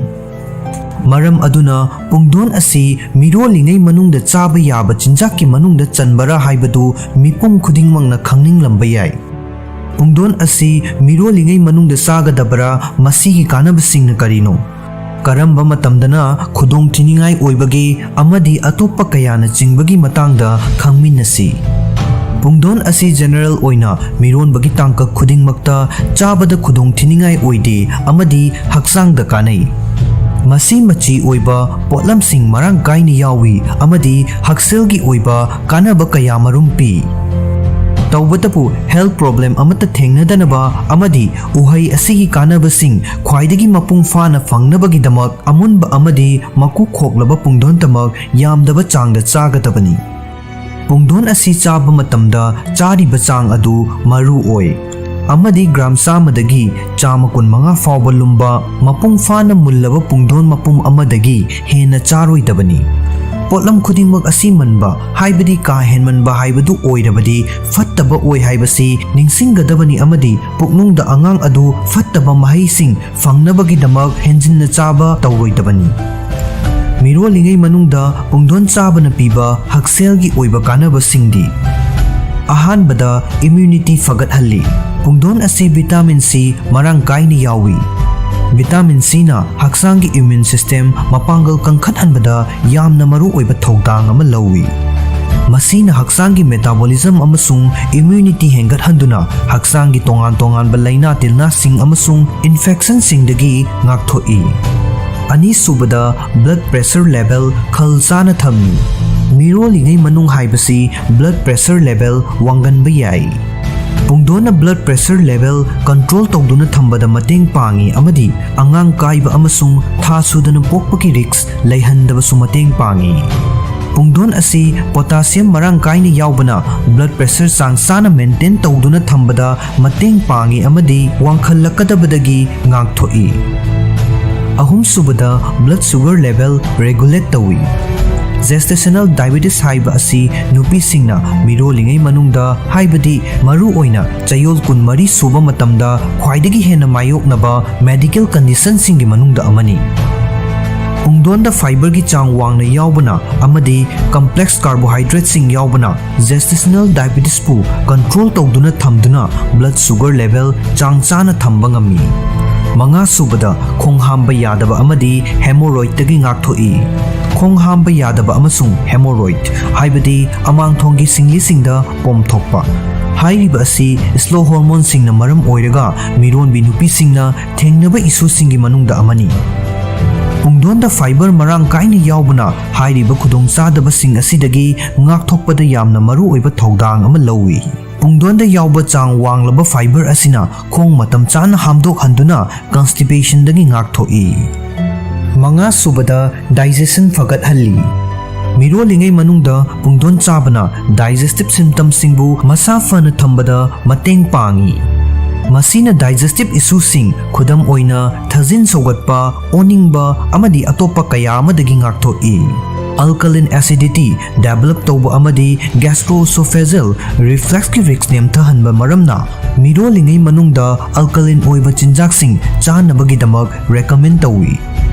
ꯃꯔꯝ ꯑꯗꯨꯅ ꯄꯨꯡꯗꯣꯟ ꯑꯁꯤ ꯃꯤꯔꯣꯜꯂꯤꯉꯩ ꯃꯅꯨꯡꯗ ꯆꯥꯕ ꯌꯥꯕ ꯆꯤꯟꯖꯥꯛꯀꯤ ꯃꯅꯨꯡꯗ ꯆꯟꯕꯔꯥ ꯍꯥꯏꯕꯗꯨ ꯃꯤꯄꯨꯝ ꯈꯨꯗꯤꯡꯃꯛꯅ ꯈꯪꯅꯤꯡꯂꯝꯕ ꯌꯥꯏ꯫ ꯄꯨꯡꯗꯣꯟ ꯑꯁꯤ ꯃꯤꯔꯣꯜꯂꯤꯉꯩ ꯃꯅꯨꯡꯗ ꯆꯥꯒꯗꯕꯔꯥ? ꯃꯁꯤꯒꯤ ꯀꯥꯟꯅꯕꯁꯤꯡꯅ ꯀꯔꯤꯅꯣ? ꯀꯔꯝꯕ ꯃꯇꯝꯗꯅ ꯈꯨꯗꯣꯡꯊꯤꯅꯤꯡꯉꯥꯏ ꯑꯣꯏꯕꯒꯦ ꯑꯃꯗꯤ ꯑꯇꯣꯞꯄ ꯀꯌꯥꯅ ꯆꯤꯡꯕꯒꯤ ꯃꯇꯥꯡꯗ ꯈꯪꯃꯤꯟꯅꯁꯤ꯫ ꯄꯨꯡꯗꯣꯟ ꯑꯁꯤ ꯖꯦꯅꯔꯦꯜ ꯑꯣꯏꯅ ꯃꯤꯔꯣꯟꯕꯒꯤ ꯇꯥꯡꯀꯛ ꯈꯨꯗꯤꯡꯃꯛꯇ ꯆꯥꯕꯗ ꯈꯨꯗꯣꯡꯊꯤꯅꯤꯡꯉꯥꯏ ꯑꯣꯏꯗꯦ ꯑꯃꯗꯤ ꯍꯛꯆꯥꯡꯗ ꯀꯥꯟꯅꯩ꯫ ꯃꯁꯤ ꯃꯆꯤ ꯑꯣꯏꯕ ꯄꯣꯠꯂꯝꯁꯤꯡ ꯃꯔꯥꯡ ꯀꯥꯏꯅ ꯌꯥꯎꯏ ꯑꯃꯗꯤ ꯍꯛꯁꯦꯜꯒꯤ ꯑꯣꯏꯕ ꯀꯥꯟꯅꯕ ꯀꯌꯥ ꯃꯔꯨꯝ ꯄꯤ꯫ ꯇꯧꯕꯇꯕꯨ, ꯍꯦꯜꯊ ꯄ꯭ꯔꯣꯕ꯭ꯂꯦꯝ ꯑꯃꯠꯇ ꯊꯦꯡꯅꯗꯅꯕ ꯑꯃꯗꯤ ꯎꯍꯩ ꯑꯁꯤꯒꯤ ꯀꯥꯟꯅꯕꯁꯤꯡ ꯈ꯭ꯋꯥꯏꯗꯒꯤ ꯃꯄꯨꯡ ꯐꯥꯅ ꯐꯪꯅꯕꯒꯤꯗꯃꯛ, ꯑꯃꯨꯟꯕ ꯑꯃꯗꯤ ꯃꯀꯨ ꯈꯣꯛꯂꯕ ꯄꯨꯡꯗꯣꯟꯇꯃꯛ ꯌꯥꯝꯗꯕ ꯆꯥꯡꯗ ꯆꯥꯒꯗꯕꯅꯤ꯫ ꯄꯨꯡꯗꯣꯟ ꯑꯁꯤ ꯆꯥꯕ ꯃꯇꯝꯗ ꯆꯥꯔꯤꯕ ꯆꯥꯡ ꯑꯗꯨ ꯃꯔꯨ ꯑꯣꯏ, ꯑꯃꯗꯤ ꯒ꯭ꯔꯥꯝ ꯆꯥꯝꯃꯗꯒꯤ ꯆꯥꯝꯃ ꯀꯨꯟꯃꯉꯥ ꯐꯥꯎꯕ ꯂꯨꯝꯕ ꯃꯄꯨꯡ ꯐꯥꯅ ꯃꯨꯜꯂꯕ ꯄꯨꯡꯗꯣꯟ ꯃꯄꯨꯝ ꯑꯃꯗꯒꯤ ꯍꯦꯟꯅ ꯆꯥꯔꯣꯏꯗꯕꯅꯤ꯫ ꯄꯣꯠꯂꯝ ꯈꯨꯗꯤꯡꯃꯛ ꯑꯁꯤ ꯃꯟꯕ, ꯍꯥꯏꯕꯗꯤ ꯀꯥ ꯍꯦꯟꯃꯟꯕ ꯍꯥꯏꯕꯗꯨ ꯑꯣꯏꯔꯕꯗꯤ ꯐꯠꯇꯕ ꯑꯣꯏ ꯍꯥꯏꯕꯁꯤ ꯅꯤꯡꯁꯤꯡꯒꯗꯕꯅꯤ ꯑꯃꯗꯤ ꯄꯨꯛꯅꯨꯡꯗ ꯑꯉꯥꯡ ꯑꯗꯨ ꯐꯠꯇꯕ ꯃꯍꯩꯁꯤꯡ ꯐꯪꯅꯕꯒꯤꯗꯃꯛ ꯍꯦꯟꯖꯤꯟꯅ ꯆꯥꯕ ꯇꯧꯔꯣꯏꯗꯕꯅꯤ꯫ ꯃꯤꯔꯣꯜꯂꯤꯉꯩ ꯃꯅꯨꯡꯗ ꯄꯨꯡꯗꯣꯟ ꯆꯥꯕꯅ ꯄꯤꯕ ꯍꯛꯁꯦꯜꯒꯤ ꯑꯣꯏꯕ ꯀꯥꯟꯅꯕꯁꯤꯡꯗꯤ: ꯑꯍꯥꯟꯕꯗ, ꯏꯝꯌꯨꯅꯤꯇꯤ ꯐꯒꯠꯍꯜꯂꯤ꯫ ꯄꯨꯡꯗꯣꯟ ꯑꯁꯤ ꯚꯤꯇꯥꯃꯤꯟ ꯁꯤ ꯃꯔꯥꯡ ꯀꯥꯏꯅ ꯌꯥꯎꯏ꯫ ꯚꯤꯇꯥꯃꯤꯟ ꯁꯤꯅ ꯍꯛꯆꯥꯡꯒꯤ ꯏꯝꯌꯨꯟ ꯁꯤꯁꯇꯦꯝ ꯃꯄꯥꯡꯒꯜ ꯀꯟꯈꯠꯍꯟꯕꯗ ꯌꯥꯝꯅ ꯃꯔꯨꯑꯣꯏꯕ ꯊꯧꯗꯥꯡ ꯑꯃ ꯂꯧꯏ꯫ ꯃꯁꯤꯅ ꯍꯛꯆꯥꯡꯒꯤ ꯃꯦꯇꯥꯕꯣꯂꯤꯖꯝ ꯑꯃꯁꯨꯡ ꯏꯝꯌꯨꯅꯤꯇꯤ ꯍꯦꯟꯒꯠꯍꯟꯗꯨꯅ ꯍꯛꯆꯥꯡꯒꯤ ꯇꯣꯉꯥꯟ ꯇꯣꯉꯥꯟꯕ ꯂꯥꯏꯅꯥ ꯇꯤꯜꯅꯥꯁꯤꯡ ꯑꯃꯁꯨꯡ ꯏꯟꯐꯦꯛꯁꯟꯁꯤꯡꯗꯒꯤ ꯉꯥꯛꯊꯣꯛꯏ꯫ ꯑꯅꯤꯁꯨꯕꯗ, ꯕ꯭ꯂꯗ ꯄ꯭ꯔꯦꯁꯔ ꯂꯦꯚꯦꯜ ꯈꯜ ꯆꯥꯅ ꯊꯝꯃꯤ꯫ ꯃꯤꯔꯣꯜꯂꯤꯉꯩ ꯃꯅꯨꯡ ꯍꯥꯏꯕꯁꯤ ꯕ꯭ꯂꯗ ꯄ꯭ꯔꯦꯁꯔ ꯂꯦꯚꯦꯜ ꯋꯥꯡꯒꯟꯕ ꯌꯥꯏ꯫ ꯄꯨꯡꯗꯣꯟꯅ ꯕ꯭ꯂꯗ ꯄ꯭ꯔꯦꯁꯔ ꯂꯦꯚꯦꯜ ꯀꯟꯇ꯭ꯔꯣꯜ ꯇꯧꯗꯨꯅ ꯊꯝꯕꯗ ꯃꯇꯦꯡ ꯄꯥꯡꯏ ꯑꯃꯗꯤ ꯑꯉꯥꯡ ꯀꯥꯏꯕ ꯑꯃꯁꯨꯡ ꯊꯥ ꯁꯨꯗꯅ ꯄꯣꯛꯄꯒꯤ ꯔꯤꯁ꯭ꯛ ꯂꯩꯍꯟꯗꯕꯁꯨ ꯃꯇꯦꯡ ꯄꯥꯡꯏ꯫ ꯄꯨꯡꯗꯣꯟ ꯑꯁꯤ ꯄꯣꯇꯥꯁꯤꯌꯝ ꯃꯔꯥꯡ ꯀꯥꯏꯅ ꯌꯥꯎꯕꯅ ꯕ꯭ꯂꯗ ꯄ꯭ꯔꯦꯁꯔ ꯆꯥꯡ ꯆꯥꯅ ꯃꯦꯟꯇꯦꯟ ꯇꯧꯗꯨꯅ ꯊꯝꯕꯗ ꯃꯇꯦꯡ ꯄꯥꯡꯏ ꯑꯃꯗꯤ ꯋꯥꯡꯈꯠꯂꯛꯀꯗꯕꯗꯒꯤ ꯉꯥꯛꯊꯣꯛꯏ꯫ ꯑꯍꯨꯝꯁꯨꯕꯗ, ꯕ꯭ꯂꯗ ꯁꯨꯒꯔ ꯂꯦꯚꯦꯜ ꯔꯦꯒꯨꯂꯦꯠ ꯇꯧꯏ꯫ ꯖꯦꯁꯇꯦꯁꯅꯦꯜ ꯗꯥꯏꯕꯦꯇꯤꯁ ꯍꯥꯏꯕ ꯑꯁꯤ ꯅꯨꯄꯤꯁꯤꯡꯅ ꯃꯤꯔꯣꯜꯂꯤꯉꯩ ꯃꯅꯨꯡꯗ, ꯍꯥꯏꯕꯗꯤ ꯃꯔꯨꯑꯣꯏꯅ ꯆꯌꯣꯜ ꯀꯨꯟꯃꯔꯤ ꯁꯨꯕ ꯃꯇꯝꯗ ꯈ꯭ꯋꯥꯏꯗꯒꯤ ꯍꯦꯟꯅ ꯃꯥꯌꯣꯛꯅꯕ ꯃꯦꯗꯤꯀꯦꯜ ꯀꯟꯗꯤꯁꯟꯁꯤꯡꯒꯤ ꯃꯅꯨꯡꯗ ꯑꯃꯅꯤ꯫ ꯄꯨꯡꯗꯣꯟꯗ fiberꯒꯤ ꯆꯥꯡ ꯋꯥꯡꯅ ꯌꯥꯎꯕꯅ ꯑꯃꯗꯤ complex carbohydrateꯁꯤꯡ ꯌꯥꯎꯕꯅ gestational diabetesꯄꯨ control ꯇꯧꯗꯨꯅ ꯊꯝꯗꯨꯅ blood sugar level ꯆꯥꯡ ꯆꯥꯅ ꯊꯝꯕ ꯉꯝꯃꯤ꯫ ꯃꯉꯥ ꯁꯨꯕꯗ, ꯈꯣꯡ ꯍꯥꯝꯕ ꯌꯥꯗꯕ ꯑꯃꯗꯤ hemorrhoidꯇꯒꯤ ꯉꯥꯛꯊꯣꯛꯏ꯫ ꯈꯣꯡ ꯍꯥꯝꯕ ꯌꯥꯗꯕ ꯑꯃꯁꯨꯡ hemorrhoid, ꯍꯥꯏꯕꯗꯤ ꯑꯃꯥꯡꯊꯣꯡꯒꯤ ꯁꯤꯡꯂꯤꯁꯤꯡꯗ ꯄꯣꯝꯊꯣꯛꯄ, ꯍꯥꯏꯔꯤꯕ ꯑꯁꯤ slow hormoneꯁꯤꯡꯅ ꯃꯔꯝ ꯑꯣꯏꯔꯒ ꯃꯤꯔꯣꯟꯕꯤ ꯅꯨꯄꯤꯁꯤꯡꯅ ꯊꯦꯡꯅꯕ issueꯁꯤꯡꯒꯤ ꯃꯅꯨꯡꯗ ꯑꯃꯅꯤ꯫ ꯄꯨꯡꯗꯣꯟꯗ fiber ꯃꯔꯥꯡ ꯀꯥꯏꯅ ꯌꯥꯎꯕꯅ ꯍꯥꯏꯔꯤꯕ ꯈꯨꯗꯣꯡꯆꯥꯗꯕꯁꯤꯡ ꯑꯁꯤꯗꯒꯤ ꯉꯥꯛꯊꯣꯛꯄꯗ ꯌꯥꯝꯅ ꯃꯔꯨꯑꯣꯏꯕ ꯊꯧꯗꯥꯡ ꯑꯃ ꯂꯧꯏ꯫ ꯄꯨꯡꯗꯣꯟꯗ ꯌꯥꯎꯕ ꯆꯥꯡ ꯋꯥꯡꯂꯕ fiber ꯑꯁꯤꯅ ꯈꯣꯡ ꯃꯇꯝ ꯆꯥꯅ ꯍꯥꯝꯗꯣꯛꯍꯟꯗꯨꯅ constipationꯗꯒꯤ ꯉꯥꯛꯊꯣꯛꯏ꯫ ꯃꯉꯥ ꯁꯨꯕꯗ, digestion ꯐꯒꯠꯍꯜꯂꯤ꯫ ꯃꯤꯔꯣꯜꯂꯤꯉꯩ ꯃꯅꯨꯡꯗ ꯄꯨꯡꯗꯣꯟ ꯆꯥꯕꯅ digestive symptomꯁꯤꯡꯕꯨ ꯃꯁꯥ ꯐꯅ ꯊꯝꯕꯗ ꯃꯇꯦꯡ ꯄꯥꯡꯏ꯫ ꯃꯁꯤꯅ digestive issueꯁꯤꯡ, ꯈꯨꯗꯝ ꯑꯣꯏꯅ ꯊꯥꯖꯤꯟ ꯁꯧꯒꯠꯄ, ꯑꯣꯅꯤꯡꯕ ꯑꯃꯗꯤ ꯑꯇꯣꯞꯄ ꯀꯌꯥ ꯑꯃꯗꯒꯤ ꯉꯥꯛꯊꯣꯛꯏ꯫ Alkaline acidity develop ꯇꯧꯕ ꯑꯃꯗꯤ gastroesophageal refluxꯀꯤ risk ꯅꯦꯝꯊꯍꯟꯕ ꯃꯔꯝꯅ ꯃꯤꯔꯣꯜꯂꯤꯉꯩ ꯃꯅꯨꯡꯗ alkaline ꯑꯣꯏꯕ ꯆꯤꯟꯖꯥꯛꯁꯤꯡ ꯆꯥꯅꯕꯒꯤꯗꯃꯛ recommend ꯇꯧꯏ꯫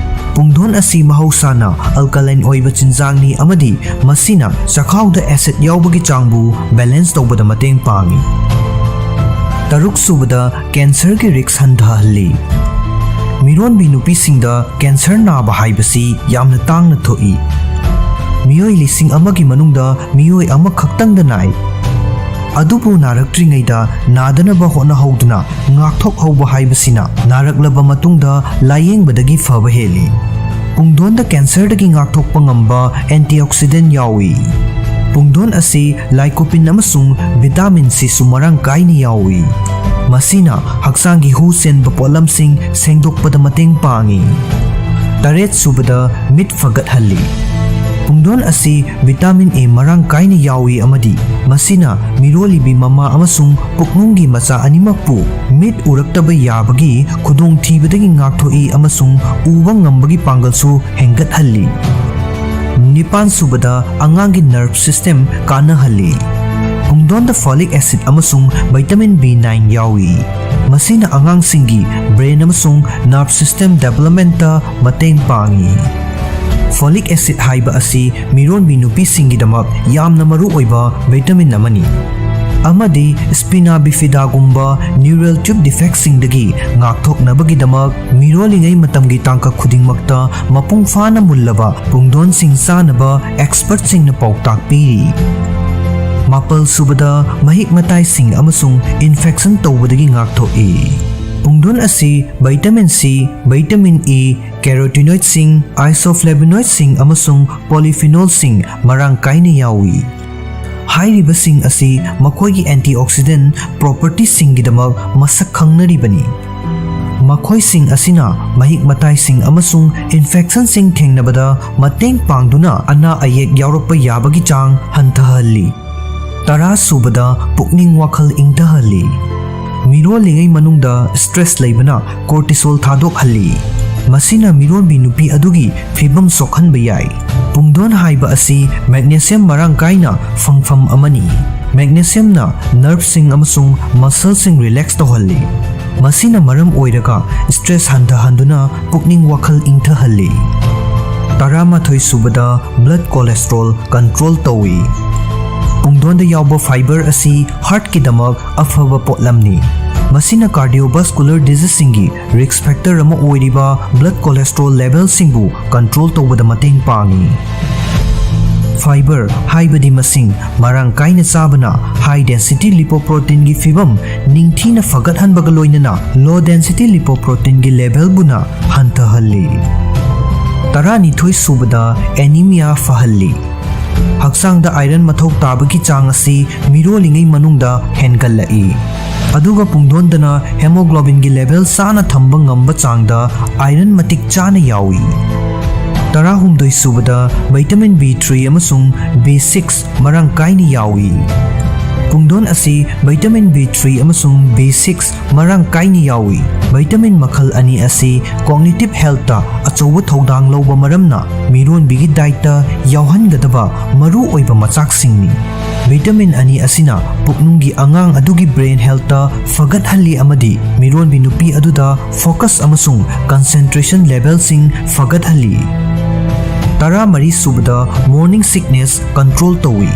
ꯄꯨꯡꯗꯣꯟ ꯑꯁꯤ ꯃꯍꯧꯁꯥꯅ alkaline ꯑꯣꯏꯕ ꯆꯤꯟꯖꯥꯛꯅꯤ ꯑꯃꯗꯤ ꯃꯁꯤꯅ ꯆꯈꯥꯎꯗ acid ꯌꯥꯎꯕꯒꯤ ꯆꯥꯡꯕꯨ balance ꯇꯧꯕꯗ ꯃꯇꯦꯡ ꯄꯥꯡꯏ꯫ ꯇꯔꯨꯛ ꯁꯨꯕꯗ, cancerꯒꯤ risk ꯍꯟꯊꯍꯜꯂꯤ꯫ ꯃꯤꯔꯣꯟꯕꯤ ꯅꯨꯄꯤꯁꯤꯡꯗ cancer ꯅꯥꯕ ꯍꯥꯏꯕꯁꯤ ꯌꯥꯝꯅ ꯇꯥꯡꯅ ꯊꯣꯛꯏ꯫ ꯃꯤꯑꯣꯏ ꯂꯤꯁꯤꯡ ꯑꯃꯒꯤ ꯃꯅꯨꯡꯗ ꯃꯤꯑꯣꯏ ꯑꯃꯈꯛꯇꯪꯗ ꯅꯥꯏ꯫ ꯑꯗꯨꯕꯨ ꯅꯥꯔꯛꯇ꯭ꯔꯤꯉꯩꯗ ꯅꯥꯗꯅꯕ ꯍꯣꯠꯅꯍꯧꯗꯨꯅ ꯉꯥꯛꯊꯣꯛꯍꯧꯕ ꯍꯥꯏꯕꯁꯤꯅ ꯅꯥꯔꯛꯂꯕ ꯃꯇꯨꯡꯗ ꯂꯥꯌꯦꯡꯕꯗꯒꯤ ꯐꯕ ꯍꯦꯜꯂꯤ꯫ ꯄꯨꯡꯗꯣꯟꯗ cancerꯗꯒꯤ ꯉꯥꯛꯊꯣꯛꯄ ꯉꯝꯕ antioxidant ꯌꯥꯎꯏ꯫ ꯄꯨꯡꯗꯣꯟ ꯑꯁꯤ lycopene ꯑꯃꯁꯨꯡ vitamin Cꯁꯨ ꯃꯔꯥꯡ ꯀꯥꯏꯅ ꯌꯥꯎꯏ꯫ ꯃꯁꯤꯅ ꯍꯛꯆꯥꯡꯒꯤ ꯍꯨ ꯆꯦꯟꯕ ꯄꯣꯠꯂꯝꯁꯤꯡ ꯁꯦꯡꯗꯣꯛꯄꯗ ꯃꯇꯦꯡ ꯄꯥꯡꯏ꯫ ꯇꯔꯦꯠ ꯁꯨꯕꯗ, ꯃꯤꯠ ꯐꯒꯠꯍꯜꯂꯤ꯫ ꯄꯨꯡꯗꯣꯟ ꯑꯁꯤ vitamin A ꯃꯔꯥꯡ ꯀꯥꯏꯅ ꯌꯥꯎꯏ ꯑꯃꯗꯤ ꯃꯁꯤꯅ ꯃꯤꯔꯣꯜꯂꯤꯕꯤ ꯃꯃꯥ ꯑꯃꯁꯨꯡ ꯄꯨꯛꯅꯨꯡꯒꯤ ꯃꯆꯥ ꯑꯅꯤꯃꯛꯄꯨ ꯃꯤꯠ ꯎꯔꯛꯇꯕ ꯌꯥꯕꯒꯤ ꯈꯨꯗꯣꯡꯊꯤꯕꯗꯒꯤ ꯉꯥꯛꯊꯣꯛꯏ ꯑꯃꯁꯨꯡ ꯎꯕ ꯉꯝꯕꯒꯤ ꯄꯥꯡꯒꯜꯁꯨ ꯍꯦꯟꯒꯠꯍꯜꯂꯤ꯫ ꯅꯤꯄꯥꯟ ꯁꯨꯕꯗ, ꯑꯉꯥꯡꯒꯤ nerve system ꯀꯥꯟꯅꯍꯜꯂꯤ꯫ ꯄꯨꯡꯗꯣꯟꯗ folic acid ꯑꯃꯁꯨꯡ vitamin B nine ꯌꯥꯎꯏ꯫ ꯃꯁꯤꯅ ꯑꯉꯥꯡꯁꯤꯡꯒꯤ brain ꯑꯃꯁꯨꯡ nerve system developmentꯇ ꯃꯇꯦꯡ ꯄꯥꯡꯏ꯫ Folic acid ꯍꯥꯏꯕ ꯑꯁꯤ ꯃꯤꯔꯣꯟꯕꯤ ꯅꯨꯄꯤꯁꯤꯡꯒꯤꯗꯃꯛ ꯌꯥꯝꯅ ꯃꯔꯨ ꯑꯣꯏꯕ vitamin ꯑꯃꯅꯤ, ꯑꯃꯗꯤ spina bifidaꯒꯨꯝꯕ neural tube defectꯁꯤꯡꯗꯒꯤ ꯉꯥꯛꯊꯣꯛꯅꯕꯒꯤꯗꯃꯛ ꯃꯤꯔꯣꯜꯂꯤꯉꯩ ꯃꯇꯝꯒꯤ ꯇꯥꯡꯀꯛ ꯈꯨꯗꯤꯡꯃꯛꯇ ꯃꯄꯨꯡ ꯐꯥꯅ ꯃꯨꯜꯂꯕ ꯄꯨꯡꯗꯣꯟꯁꯤꯡ ꯆꯥꯅꯕ expertꯁꯤꯡꯅ ꯄꯥꯎꯇꯥꯛ ꯄꯤꯔꯤ꯫ ꯃꯥꯄꯜ ꯁꯨꯕꯗ, ꯃꯍꯤꯛ ꯃꯇꯥꯏꯁꯤꯡ ꯑꯃꯁꯨꯡ infection ꯇꯧꯕꯗꯒꯤ ꯉꯥꯛꯊꯣꯛꯏ꯫ ꯄꯨꯡꯗꯣꯟ ꯑꯁꯤ vitamin C, vitamin E, carotenoidꯁꯤꯡ, isoflavonoidꯁꯤꯡ ꯑꯃꯁꯨꯡ polyphenolꯁꯤꯡ ꯃꯔꯥꯡ ꯀꯥꯏꯅ ꯌꯥꯎꯏ꯫ ꯍꯥꯏꯔꯤꯕꯁꯤꯡ ꯑꯁꯤ ꯃꯈꯣꯏꯒꯤ antioxidant propertyꯁꯤꯡꯒꯤꯗꯃꯛ ꯃꯁꯛ ꯈꯪꯅꯔꯤꯕꯅꯤ꯫ ꯃꯈꯣꯏꯁꯤꯡ ꯑꯁꯤꯅ ꯃꯍꯤꯛ ꯃꯇꯥꯏꯁꯤꯡ ꯑꯃꯁꯨꯡ infectionꯁꯤꯡ ꯊꯦꯡꯅꯕꯗ ꯃꯇꯦꯡ ꯄꯥꯡꯗꯨꯅ ꯑꯅꯥ ꯑꯌꯦꯛ ꯌꯥꯎꯔꯛꯄ ꯌꯥꯕꯒꯤ ꯆꯥꯡ ꯍꯟꯊꯍꯜꯂꯤ꯫ ꯇꯔꯥ ꯁꯨꯕꯗ, ꯄꯨꯛꯅꯤꯡ ꯋꯥꯈꯜ ꯏꯪꯊꯍꯜꯂꯤ꯫ ꯃꯤꯔꯣꯜꯂꯤꯉꯩ ꯃꯅꯨꯡꯗ stress ꯂꯩꯕꯅ cortisol ꯊꯥꯗꯣꯛꯍꯜꯂꯤ꯫ ꯃꯁꯤꯅ ꯃꯤꯔꯣꯟꯕꯤ ꯅꯨꯄꯤ ꯑꯗꯨꯒꯤ ꯐꯤꯕꯝ ꯁꯣꯛꯍꯟꯕ ꯌꯥꯏ꯫ ꯄꯨꯡꯗꯣꯟ ꯍꯥꯏꯕ ꯑꯁꯤ magnesium ꯃꯔꯥꯡ ꯀꯥꯏꯅ ꯐꯪꯐꯝ ꯑꯃꯅꯤ꯫ Magnesiumꯅ nerveꯁꯤꯡ ꯑꯃꯁꯨꯡ muscleꯁꯤꯡ relax ꯇꯧꯍꯜꯂꯤ꯫ ꯃꯁꯤꯅ ꯃꯔꯝ ꯑꯣꯏꯔꯒ stress ꯍꯟꯊꯍꯟꯗꯨꯅ ꯄꯨꯛꯅꯤꯡ ꯋꯥꯈꯜ ꯏꯪꯊꯍꯜꯂꯤ꯫ ꯇꯔꯥꯃꯥꯊꯣꯏ ꯁꯨꯕꯗ, blood cholesterol control ꯇꯧꯏ꯫ ꯄꯨꯡꯗꯣꯟꯗ ꯌꯥꯎꯕ fiber ꯑꯁꯤ heartꯀꯤꯗꯃꯛ ꯑꯐꯕ ꯄꯣꯠꯂꯝꯅꯤ꯫ ꯃꯁꯤꯅ cardiovascular diseaseꯁꯤꯡꯒꯤ risk factor ꯑꯃ ꯑꯣꯏꯔꯤꯕ blood cholesterol levelꯁꯤꯡꯕꯨ control ꯇꯧꯕꯗ ꯃꯇꯦꯡ ꯄꯥꯡꯏ꯫ Fiber ꯍꯥꯏꯕꯗꯤ ꯃꯁꯤꯡ ꯃꯔꯥꯡ ꯀꯥꯏꯅ ꯆꯥꯕꯅ high density lipoproteinꯒꯤ ꯐꯤꯕꯝ ꯅꯤꯡꯊꯤꯅ ꯐꯒꯠꯍꯟꯕꯒ ꯂꯣꯏꯅꯅ low density lipoproteinꯒꯤ levelꯕꯨꯅ ꯍꯟꯊꯍꯜꯂꯤ꯫ ꯇꯔꯥꯅꯤꯊꯣꯏ ꯁꯨꯕꯗ, anemia ꯐꯍꯜꯂꯤ꯫ ꯍꯛꯆꯥꯡꯗ iron ꯃꯊꯧ ꯇꯥꯕꯒꯤ ꯆꯥꯡ ꯑꯁꯤ ꯃꯤꯔꯣꯜꯂꯤꯉꯩ ꯃꯅꯨꯡꯗ ꯍꯦꯟꯒꯠꯂꯛꯏ, ꯑꯗꯨꯒ ꯄꯨꯡꯗꯣꯟꯗꯅ hemoglobinꯒꯤ level ꯆꯥꯅ ꯊꯝꯕ ꯉꯝꯕ ꯆꯥꯡꯗ iron ꯃꯇꯤꯛ ꯆꯥꯅ ꯌꯥꯎꯏ꯫ ꯇꯔꯥꯍꯨꯝꯗꯣꯏ ꯁꯨꯕꯗ, vitamin B three ꯑꯃꯁꯨꯡ B six ꯃꯔꯥꯡ ꯀꯥꯏꯅ ꯌꯥꯎꯏ꯫ ꯄꯨꯡꯗꯣꯟ ꯑꯁꯤ vitamin B three ꯑꯃꯁꯨꯡ B six ꯃꯔꯥꯡ ꯀꯥꯏꯅ ꯌꯥꯎꯏ꯫ Vitamin ꯃꯈꯜ ꯑꯅꯤ ꯑꯁꯤ cognitive healthꯇ ꯑꯆꯧꯕ ꯊꯧꯗꯥꯡ ꯂꯧꯕ ꯃꯔꯝꯅ ꯃꯤꯔꯣꯟꯕꯤꯒꯤ dietꯇ ꯌꯥꯎꯍꯟꯒꯗꯕ ꯃꯔꯨ ꯑꯣꯏꯕ ꯃꯆꯥꯛꯁꯤꯡꯅꯤ꯫ Vitamin ꯑꯅꯤ ꯑꯁꯤꯅ ꯄꯨꯛꯅꯨꯡꯒꯤ ꯑꯉꯥꯡ ꯑꯗꯨꯒꯤ brain healthꯇ ꯐꯒꯠꯍꯜꯂꯤ ꯑꯃꯗꯤ ꯃꯤꯔꯣꯟꯕꯤ ꯅꯨꯄꯤ ꯑꯗꯨꯗ focus ꯑꯃꯁꯨꯡ concentration levelꯁꯤꯡ ꯐꯒꯠꯍꯜꯂꯤ꯫ ꯇꯔꯥꯃꯔꯤ ꯁꯨꯕꯗ, morning sickness control ꯇꯧꯏ꯫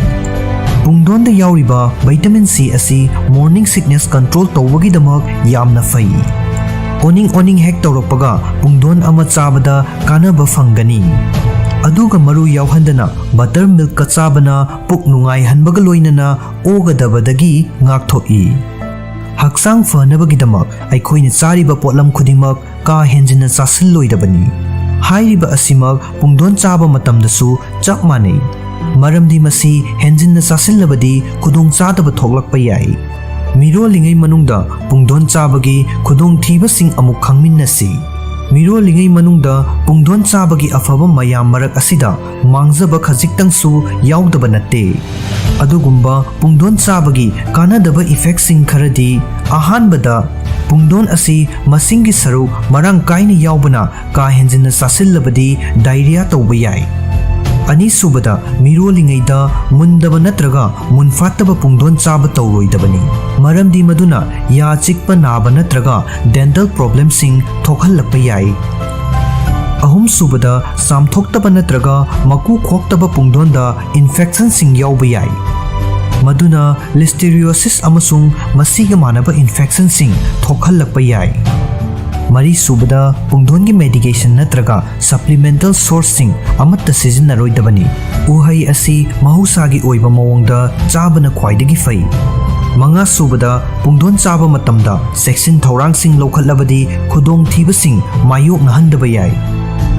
ꯄꯨꯡꯗꯣꯟꯗ ꯌꯥꯎꯔꯤꯕ vitamin C ꯑꯁꯤ morning sickness control ꯇꯧꯕꯒꯤꯗꯃꯛ ꯌꯥꯝꯅ ꯐꯩ꯫ ꯑꯣꯅꯤꯡ ꯑꯣꯅꯤꯡ ꯍꯦꯛ ꯇꯧꯔꯛꯄꯒ ꯄꯨꯡꯗꯣꯟ ꯑꯃ ꯆꯥꯕꯗ ꯀꯥꯟꯅꯕ ꯐꯪꯒꯅꯤ꯫ ꯑꯗꯨꯒ ꯃꯔꯨ ꯌꯥꯎꯍꯟꯗꯅ buttermilkꯀ ꯆꯥꯕꯅ ꯄꯨꯛ ꯅꯨꯡꯉꯥꯏꯍꯟꯕꯒ ꯂꯣꯏꯅꯅ ꯑꯣꯒꯗꯕꯗꯒꯤ ꯉꯥꯛꯊꯣꯛꯏ꯫ ꯍꯛꯆꯥꯡ ꯐꯅꯕꯒꯤꯗꯃꯛ ꯑꯩꯈꯣꯏꯅ ꯆꯥꯔꯤꯕ ꯄꯣꯠꯂꯝ ꯈꯨꯗꯤꯡꯃꯛ ꯀꯥ ꯍꯦꯟꯖꯤꯟꯅ ꯆꯥꯁꯤꯜꯂꯣꯏꯗꯕꯅꯤ꯫ ꯍꯥꯏꯔꯤꯕ ꯑꯁꯤꯃꯛ ꯄꯨꯡꯗꯣꯟ ꯆꯥꯕ ꯃꯇꯝꯗꯁꯨ ꯆꯞ ꯃꯥꯟꯅꯩ꯫ ꯃꯔꯝꯗꯤ ꯃꯁꯤ ꯍꯦꯟꯖꯤꯟꯅ ꯆꯥꯁꯤꯜꯂꯕꯗꯤ ꯈꯨꯗꯣꯡꯆꯥꯗꯕ ꯊꯣꯛꯂꯛꯄ ꯌꯥꯏ꯫ ꯃꯤꯔꯣꯜꯂꯤꯉꯩ ꯃꯅꯨꯡꯗ ꯄꯨꯡꯗꯣꯟ ꯆꯥꯕꯒꯤ ꯈꯨꯗꯣꯡꯊꯤꯕꯁꯤꯡ ꯑꯃꯨꯛ ꯈꯪꯃꯤꯟꯅꯁꯤ꯫ ꯃꯤꯔꯣꯜꯂꯤꯉꯩ ꯃꯅꯨꯡꯗ ꯄꯨꯡꯗꯣꯟ ꯆꯥꯕꯒꯤ ꯑꯐꯕ ꯃꯌꯥꯝ ꯃꯔꯛ ꯑꯁꯤꯗ ꯃꯥꯡꯖꯕ ꯈꯖꯤꯛꯇꯪꯁꯨ ꯌꯥꯎꯗꯕ ꯅꯠꯇꯦ꯫ ꯑꯗꯨꯒꯨꯝꯕ ꯄꯨꯡꯗꯣꯟ ꯆꯥꯕꯒꯤ ꯀꯥꯟꯅꯗꯕ effectꯁꯤꯡ ꯈꯔꯗꯤ, ꯑꯍꯥꯟꯕꯗ, ꯄꯨꯡꯗꯣꯟ ꯑꯁꯤ ꯃꯁꯤꯡꯒꯤ ꯁꯔꯨꯛ ꯃꯔꯥꯡ ꯀꯥꯏꯅ ꯌꯥꯎꯕꯅ ꯀꯥ ꯍꯦꯟꯖꯤꯟꯅ ꯆꯥꯁꯤꯜꯂꯕꯗꯤ diarrhea ꯇꯧꯕ ꯌꯥꯏ꯫ ꯑꯅꯤꯁꯨꯕꯗ, ꯃꯤꯔꯣꯜꯂꯤꯉꯩꯗ ꯃꯨꯟꯗꯕ ꯅꯠꯇ꯭ꯔꯒ ꯃꯨꯟꯐꯥꯠꯇꯕ ꯄꯨꯡꯗꯣꯟ ꯆꯥꯕ ꯇꯧꯔꯣꯏꯗꯕꯅꯤ, ꯃꯔꯝꯗꯤ ꯃꯗꯨꯅ ꯌꯥ ꯆꯤꯛꯄ ꯅꯥꯕ ꯅꯠꯇ꯭ꯔꯒ dental problemꯁꯤꯡ ꯊꯣꯛꯍꯜꯂꯛꯄ ꯌꯥꯏ꯫ ꯑꯍꯨꯝꯁꯨꯕꯗ, ꯆꯥꯝꯊꯣꯛꯇꯕ ꯅꯠꯇ꯭ꯔꯒ ꯃꯀꯨ ꯈꯣꯛꯇꯕ ꯄꯨꯡꯗꯣꯟꯗ infectionꯁꯤꯡ ꯌꯥꯎꯕ ꯌꯥꯏ, ꯃꯗꯨꯅ listeriosis ꯑꯃꯁꯨꯡ ꯃꯁꯤꯒ ꯃꯥꯟꯅꯕ infectionꯁꯤꯡ ꯊꯣꯛꯍꯜꯂꯛꯄ ꯌꯥꯏ꯫ ꯃꯔꯤꯁꯨꯕꯗ, ꯄꯨꯡꯗꯣꯟꯒꯤ medication ꯅꯠꯇ꯭ꯔꯒ supplemental sourceꯁꯤꯡ ꯑꯃꯠꯇ ꯁꯤꯖꯤꯟꯅꯔꯣꯏꯗꯕꯅꯤ꯫ ꯎꯍꯩ ꯑꯁꯤ ꯃꯍꯧꯁꯥꯒꯤ ꯑꯣꯏꯕ ꯃꯑꯣꯡꯗ ꯆꯥꯕꯅ ꯈ꯭ꯋꯥꯏꯗꯒꯤ ꯐꯩ꯫ ꯃꯉꯥꯁꯨꯕꯗ, ꯄꯨꯡꯗꯣꯟ ꯆꯥꯕ ꯃꯇꯝꯗ ꯆꯦꯛꯁꯤꯟ ꯊꯧꯔꯥꯡꯁꯤꯡ ꯂꯧꯈꯠꯂꯕꯗꯤ ꯈꯨꯗꯣꯡꯊꯤꯕꯁꯤꯡ ꯃꯥꯌꯣꯛꯅꯍꯟꯗꯕ ꯌꯥꯏ꯫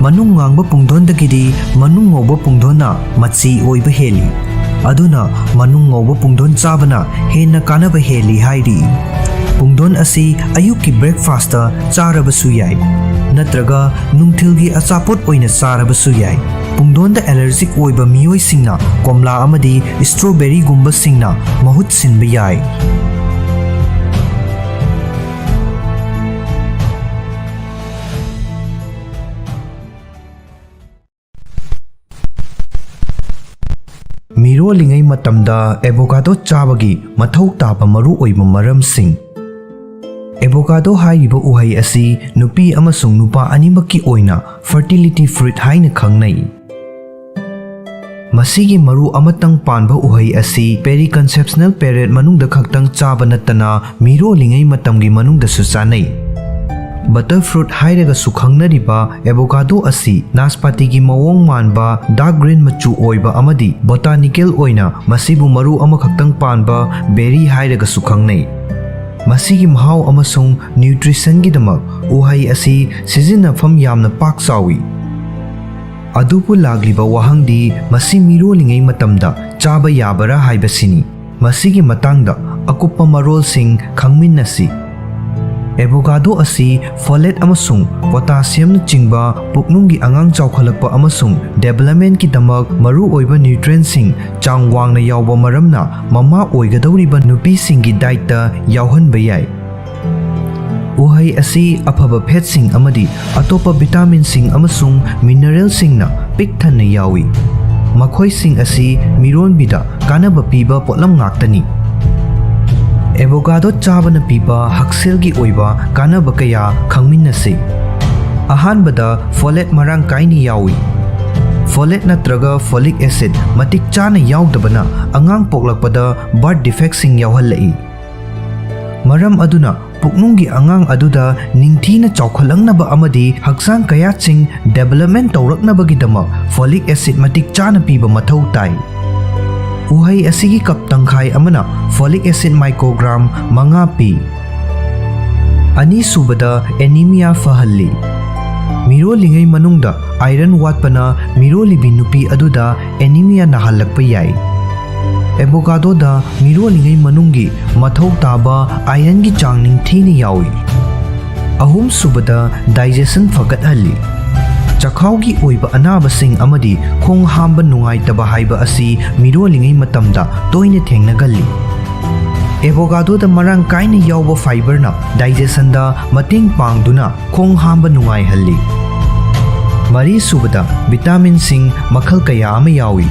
ꯃꯅꯨꯡ ꯉꯥꯡꯕ ꯄꯨꯡꯗꯣꯟꯗꯒꯤꯗꯤ ꯃꯅꯨꯡ ꯉꯧꯕ ꯄꯨꯡꯗꯣꯟꯅ ꯃꯆꯤ ꯑꯣꯏꯕ ꯍꯦꯜꯂꯤ꯫ ꯑꯗꯨꯅ ꯃꯅꯨꯡ ꯉꯧꯕ ꯄꯨꯡꯗꯣꯟ ꯆꯥꯕꯅ ꯍꯦꯟꯅ ꯀꯥꯟꯅꯕ ꯍꯦꯜꯂꯤ ꯍꯥꯏꯔꯤ꯫ ꯄꯨꯡꯗꯣꯟ ꯑꯁꯤ ꯑꯌꯨꯛꯀꯤ breakfastꯇ ꯆꯥꯔꯕꯁꯨ ꯌꯥꯏ, ꯅꯠꯇ꯭ꯔꯒ ꯅꯨꯡꯊꯤꯜꯒꯤ ꯑꯆꯥꯄꯣꯠ ꯑꯣꯏꯅ ꯆꯥꯔꯕꯁꯨ ꯌꯥꯏ꯫ ꯄꯨꯡꯗꯣꯟꯗ ꯑꯦꯂꯔꯖꯤꯛ ꯑꯣꯏꯕ ꯃꯤꯑꯣꯏꯁꯤꯡꯅ ꯀꯣꯝꯂꯥ ꯑꯃꯗꯤ ꯁ꯭ꯇ꯭ꯔꯣꯕꯦꯔꯤꯒꯨꯝꯕꯁꯤꯡꯅ ꯃꯍꯨꯠ ꯁꯤꯟꯕ ꯌꯥꯏ꯫ ꯃꯤꯔꯣꯜꯂꯤꯉꯩ ꯃꯇꯝꯗ ꯑꯦꯚꯣꯀꯥꯗꯣ ꯆꯥꯕꯒꯤ ꯃꯊꯧ ꯇꯥꯕ ꯃꯔꯨꯑꯣꯏꯕ ꯃꯔꯝꯁꯤꯡ꯫ ꯑꯦꯚꯣꯀꯥꯗꯣ ꯍꯥꯏꯔꯤꯕ ꯎꯍꯩ ꯑꯁꯤ ꯅꯨꯄꯤ ꯑꯃꯁꯨꯡ ꯅꯨꯄꯥ ꯑꯅꯤꯃꯛꯀꯤ ꯑꯣꯏꯅ fertility fruit ꯍꯥꯏꯅ ꯈꯪꯅꯩ꯫ ꯃꯁꯤꯒꯤ ꯃꯔꯨ ꯑꯃꯇꯪ ꯄꯥꯟꯕ ꯎꯍꯩ ꯑꯁꯤ periconceptional period ꯃꯅꯨꯡꯗ ꯈꯛꯇꯪ ꯆꯥꯕ ꯅꯠꯇꯅ ꯃꯤꯔꯣꯜꯂꯤꯉꯩ ꯃꯇꯝꯒꯤ ꯃꯅꯨꯡꯗꯁꯨ ꯆꯥꯅꯩ꯫ Butter fruit ꯍꯥꯏꯔꯒꯁꯨ ꯈꯪꯅꯔꯤꯕ ꯑꯦꯚꯣꯀꯥꯗꯣ ꯑꯁꯤ ꯅꯥꯁꯄꯥꯇꯤꯒꯤ ꯃꯑꯣꯡ ꯃꯥꯟꯕ dark green ꯃꯆꯨ ꯑꯣꯏꯕ ꯑꯃꯗꯤ botanical ꯑꯣꯏꯅ ꯃꯁꯤꯕꯨ ꯃꯔꯨ ꯑꯃꯈꯛꯇꯪ ꯄꯥꯟꯕ berry ꯍꯥꯏꯔꯒꯁꯨ ꯈꯪꯅꯩ꯫ ꯃꯁꯤꯒꯤ ꯃꯍꯥꯎ ꯑꯃꯁꯨꯡ nutritionꯒꯤꯗꯃꯛ ꯎꯍꯩ ꯑꯁꯤ ꯁꯤꯖꯤꯟꯅꯐꯝ ꯌꯥꯝꯅ ꯄꯥꯛ ꯆꯥꯎꯏ꯫ ꯑꯗꯨꯕꯨ ꯂꯥꯛꯂꯤꯕ ꯋꯥꯍꯪꯗꯤ ꯃꯁꯤ ꯃꯤꯔꯣꯜꯂꯤꯉꯩ ꯃꯇꯝꯗ ꯆꯥꯕ ꯌꯥꯕꯔꯥ ꯍꯥꯏꯕꯁꯤꯅꯤ꯫ ꯃꯁꯤꯒꯤ ꯃꯇꯥꯡꯗ ꯑꯀꯨꯞꯄ ꯃꯔꯣꯜꯁꯤꯡ ꯈꯪꯃꯤꯟꯅꯁꯤ꯫ ꯑꯦꯚꯣꯀꯥꯗꯣ ꯑꯁꯤ folate ꯑꯃꯁꯨꯡ potassiumꯅꯆꯤꯡꯕ ꯄꯨꯛꯅꯨꯡꯒꯤ ꯑꯉꯥꯡ ꯆꯥꯎꯈꯠꯂꯛꯄ ꯑꯃꯁꯨꯡ developmentꯀꯤꯗꯃꯛ ꯃꯔꯨꯑꯣꯏꯕ nutrientꯁꯤꯡ ꯆꯥꯡ ꯋꯥꯡꯅ ꯌꯥꯎꯕ ꯃꯔꯝꯅ ꯃꯃꯥ ꯑꯣꯏꯒꯗꯧꯔꯤꯕ ꯅꯨꯄꯤꯁꯤꯡꯒꯤ dietꯇ ꯌꯥꯎꯍꯟꯕ ꯌꯥꯏ꯫ ꯎꯍꯩ ꯑꯁꯤ ꯑꯐꯕ fatꯁꯤꯡ ꯑꯃꯗꯤ ꯑꯇꯣꯞꯄ vitaminꯁꯤꯡ ꯑꯃꯁꯨꯡ mineralꯁꯤꯡꯅ ꯄꯤꯛ ꯊꯟꯅ ꯌꯥꯎꯏ꯫ ꯃꯈꯣꯏꯁꯤꯡ ꯑꯁꯤ ꯃꯤꯔꯣꯟꯕꯤꯗ ꯀꯥꯟꯅꯕ ꯄꯤꯕ ꯄꯣꯠꯂꯝ ꯉꯥꯛꯇꯅꯤ꯫ ꯑꯦꯚꯣꯀꯥꯗꯣ ꯆꯥꯕꯅ ꯄꯤꯕ ꯍꯛꯁꯦꯜꯒꯤ ꯑꯣꯏꯕ ꯀꯥꯟꯅꯕ ꯀꯌꯥ ꯈꯪꯃꯤꯟꯅꯁꯤ꯫ ꯑꯍꯥꯟꯕꯗ, folate ꯃꯔꯥꯡ ꯀꯥꯏꯅ ꯌꯥꯎꯏ꯫ Folate ꯅꯠꯇ꯭ꯔꯒ folic acid ꯃꯇꯤꯛ ꯆꯥꯅ ꯌꯥꯎꯗꯕꯅ ꯑꯉꯥꯡ ꯄꯣꯛꯂꯛꯄꯗ birth defectꯁꯤꯡ ꯌꯥꯎꯍꯜꯂꯛꯏ꯫ ꯃꯔꯝ ꯑꯗꯨꯅ ꯄꯨꯛꯅꯨꯡꯒꯤ ꯑꯉꯥꯡ ꯑꯗꯨꯗ ꯅꯤꯡꯊꯤꯅ ꯆꯥꯎꯈꯠꯂꯛꯅꯕ ꯑꯃꯗꯤ ꯍꯛꯆꯥꯡ ꯀꯌꯥꯠꯁꯤꯡ development ꯇꯧꯔꯛꯅꯕꯒꯤꯗꯃꯛ folic acid ꯃꯇꯤꯛ ꯆꯥꯅ ꯄꯤꯕ ꯃꯊꯧ ꯇꯥꯏ꯫ ꯎꯍꯩ ꯑꯁꯤꯒꯤ cup ꯇꯪꯈꯥꯏ ꯑꯃꯅ folic acid microgram ꯃꯉꯥ ꯄꯤ꯫ ꯑꯅꯤꯁꯨꯕꯗ, anemia ꯐꯍꯜꯂꯤ꯫ ꯃꯤꯔꯣꯜꯂꯤꯉꯩ ꯃꯅꯨꯡꯗ iron ꯋꯥꯠꯄꯅ ꯃꯤꯔꯣꯜꯂꯤꯕꯤ ꯅꯨꯄꯤ ꯑꯗꯨꯗ anemia ꯅꯥꯍꯜꯂꯛꯄ ꯌꯥꯏ꯫ ꯑꯦꯚꯣꯀꯥꯗꯣꯗ ꯃꯤꯔꯣꯜꯂꯤꯉꯩ ꯃꯅꯨꯡꯒꯤ ꯃꯊꯧ ꯇꯥꯕ ironꯒꯤ ꯆꯥꯡ ꯅꯤꯡꯊꯤꯅ ꯌꯥꯎꯏ꯫ ꯑꯍꯨꯝꯁꯨꯕꯗ, digestion ꯐꯒꯠꯍꯜꯂꯤ꯫ ꯆꯈꯥꯎꯒꯤ ꯑꯣꯏꯕ ꯑꯅꯥꯕꯁꯤꯡ ꯑꯃꯗꯤ ꯈꯣꯡ ꯍꯥꯝꯕ ꯅꯨꯡꯉꯥꯏꯇꯕ ꯍꯥꯏꯕ ꯑꯁꯤ ꯃꯤꯔꯣꯜꯂꯤꯉꯩ ꯃꯇꯝꯗ ꯇꯣꯏꯅ ꯊꯦꯡꯅꯒꯜꯂꯤ꯫ ꯑꯦꯚꯣꯀꯥꯗꯣꯗ ꯃꯔꯥꯡ ꯀꯥꯏꯅ ꯌꯥꯎꯕ ꯐꯥꯏꯕꯔꯅ ꯗꯥꯏꯖꯦꯁꯟꯗ ꯃꯇꯦꯡ ꯄꯥꯡꯗꯨꯅ ꯈꯣꯡ ꯍꯥꯝꯕ ꯅꯨꯡꯉꯥꯏꯍꯜꯂꯤ꯫ ꯃꯔꯤꯁꯨꯕꯗ, ꯚꯤꯇꯥꯃꯤꯟꯁꯤꯡ ꯃꯈꯜ ꯀꯌꯥ ꯑꯃ ꯌꯥꯎꯏ꯫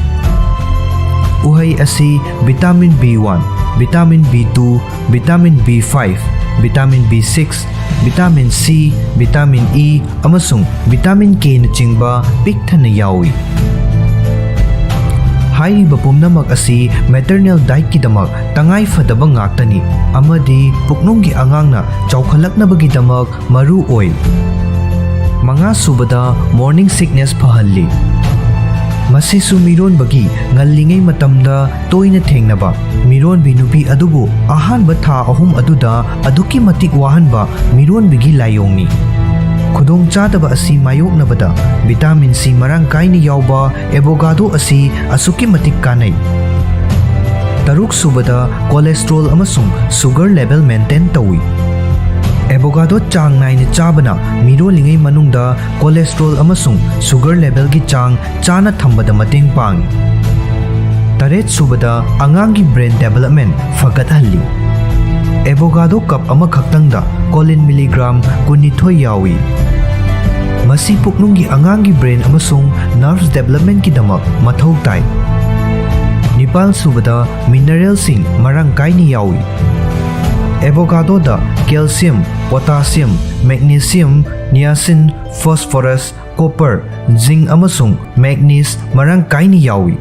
ꯎꯍꯩ ꯑꯁꯤ vitamin B one, vitamin B two, vitamin B five, vitamin B six, vitamin C, vitamin E ꯑꯃꯁꯨꯡ ꯚꯤꯇꯥꯃꯤꯟ ꯀꯦꯅꯆꯤꯡꯕ ꯄꯤꯛ ꯊꯟꯅ ꯌꯥꯎꯏ꯫ ꯍꯥꯏꯔꯤꯕ ꯄꯨꯝꯅꯃꯛ ꯑꯁꯤ ꯃꯦꯇꯔꯅꯦꯜ ꯗꯥꯏꯠꯀꯤꯗꯃꯛ ꯇꯉꯥꯏ ꯐꯗꯕ ꯉꯥꯛꯇꯅꯤ ꯑꯃꯗꯤ ꯄꯨꯛꯅꯨꯡꯒꯤ ꯑꯉꯥꯡꯅ ꯆꯥꯎꯈꯠꯂꯛꯅꯕꯒꯤꯗꯃꯛ ꯃꯔꯨ ꯑꯣꯏ꯫ ꯃꯉꯥꯁꯨꯕꯗ, ꯃꯣꯔꯅꯤꯡ ꯁꯤꯛꯅꯦꯁ ꯐꯍꯜꯂꯤ꯫ ꯃꯁꯤꯁꯨ ꯃꯤꯔꯣꯟꯕꯒꯤ ꯉꯜꯂꯤꯉꯩ ꯃꯇꯝꯗ ꯇꯣꯏꯅ ꯊꯦꯡꯅꯕ ꯃꯤꯔꯣꯟꯕꯤ ꯅꯨꯄꯤ ꯑꯗꯨꯕꯨ ꯑꯍꯥꯟꯕ ꯊꯥ ꯑꯍꯨꯝ ꯑꯗꯨꯗ ꯑꯗꯨꯛꯀꯤ ꯃꯇꯤꯛ ꯋꯥꯍꯟꯕ ꯃꯤꯔꯣꯟꯕꯤꯒꯤ ꯂꯥꯏꯑꯣꯡꯅꯤ꯫ ꯈꯨꯗꯣꯡꯆꯥꯗꯕ ꯑꯁꯤ ꯃꯥꯌꯣꯛꯅꯕꯗ ꯚꯤꯇꯥꯃꯤꯟ ꯁꯤ ꯃꯔꯥꯡ ꯀꯥꯏꯅ ꯌꯥꯎꯕ ꯑꯦꯚꯣꯀꯥꯗꯣ ꯑꯁꯤ ꯑꯁꯨꯛꯀꯤ ꯃꯇꯤꯛ ꯀꯥꯟꯅꯩ꯫ ꯇꯔꯨꯛꯁꯨꯕꯗ, ꯀꯣꯂꯦꯁꯇ꯭ꯔꯣꯜ ꯑꯃꯁꯨꯡ ꯁꯨꯒꯔ ꯂꯦꯚꯦꯜ ꯃꯦꯟꯇꯦꯟ ꯇꯧꯏ꯫ ꯑꯦꯚꯣꯀꯥꯗꯣ ꯆꯥꯡ ꯅꯥꯏꯅ ꯆꯥꯕꯅ ꯃꯤꯔꯣꯜꯂꯤꯉꯩ ꯃꯅꯨꯡꯗ ꯀꯣꯂꯦꯁꯇ꯭ꯔꯣꯜ ꯑꯃꯁꯨꯡ ꯁꯨꯒꯔ ꯂꯦꯚꯦꯜꯒꯤ ꯆꯥꯡ ꯆꯥꯅ ꯊꯝꯕꯗ ꯃꯇꯦꯡ ꯄꯥꯡꯏ꯫ ꯇꯔꯦꯠꯁꯨꯕꯗ, ꯑꯉꯥꯡꯒꯤ ꯕ꯭ꯔꯦꯟ ꯗꯦꯚꯂꯞꯃꯦꯟ ꯐꯒꯠꯍꯜꯂꯤ꯫ ꯑꯦꯚꯣꯀꯥꯗꯣ ꯀꯞ ꯑꯃꯈꯛꯇꯪꯗ ꯀꯣꯂꯤꯟ ꯃꯤꯂꯤꯒ꯭ꯔꯥꯝ ꯀꯨꯟꯅꯤꯊꯣꯏ ꯌꯥꯎꯏ꯫ ꯃꯁꯤ ꯄꯨꯛꯅꯨꯡꯒꯤ ꯑꯉꯥꯡꯒꯤ ꯕ꯭ꯔꯦꯟ ꯑꯃꯁꯨꯡ ꯅꯔꯚꯁ ꯗꯦꯚꯂꯞꯃꯦꯟꯒꯤꯗꯃꯛ ꯃꯊꯧ ꯇꯥꯏ꯫ ꯅꯤꯄꯥꯜꯁꯨꯕꯗ, ꯃꯤꯅꯔꯦꯜꯁꯤꯡ ꯃꯔꯥꯡ ꯀꯥꯏꯅ ꯌꯥꯎꯏ꯫ ꯑꯦꯚꯣꯀꯥꯗꯣꯗ ꯀꯦꯜꯁꯤꯌꯝ, ꯄꯣꯇꯥꯁꯤꯌꯝ, ꯃꯦꯒꯅꯤꯁꯤꯌꯝ, ꯅꯤꯌꯥꯁꯤꯟ, ꯐꯣꯁꯐꯣꯔꯁ, ꯀꯣꯄꯔ, ꯖꯤꯡ ꯑꯃꯁꯨꯡ ꯃꯦꯒꯅꯤꯁ ꯃꯔꯥꯡ ꯀꯥꯏꯅ ꯌꯥꯎꯏ꯫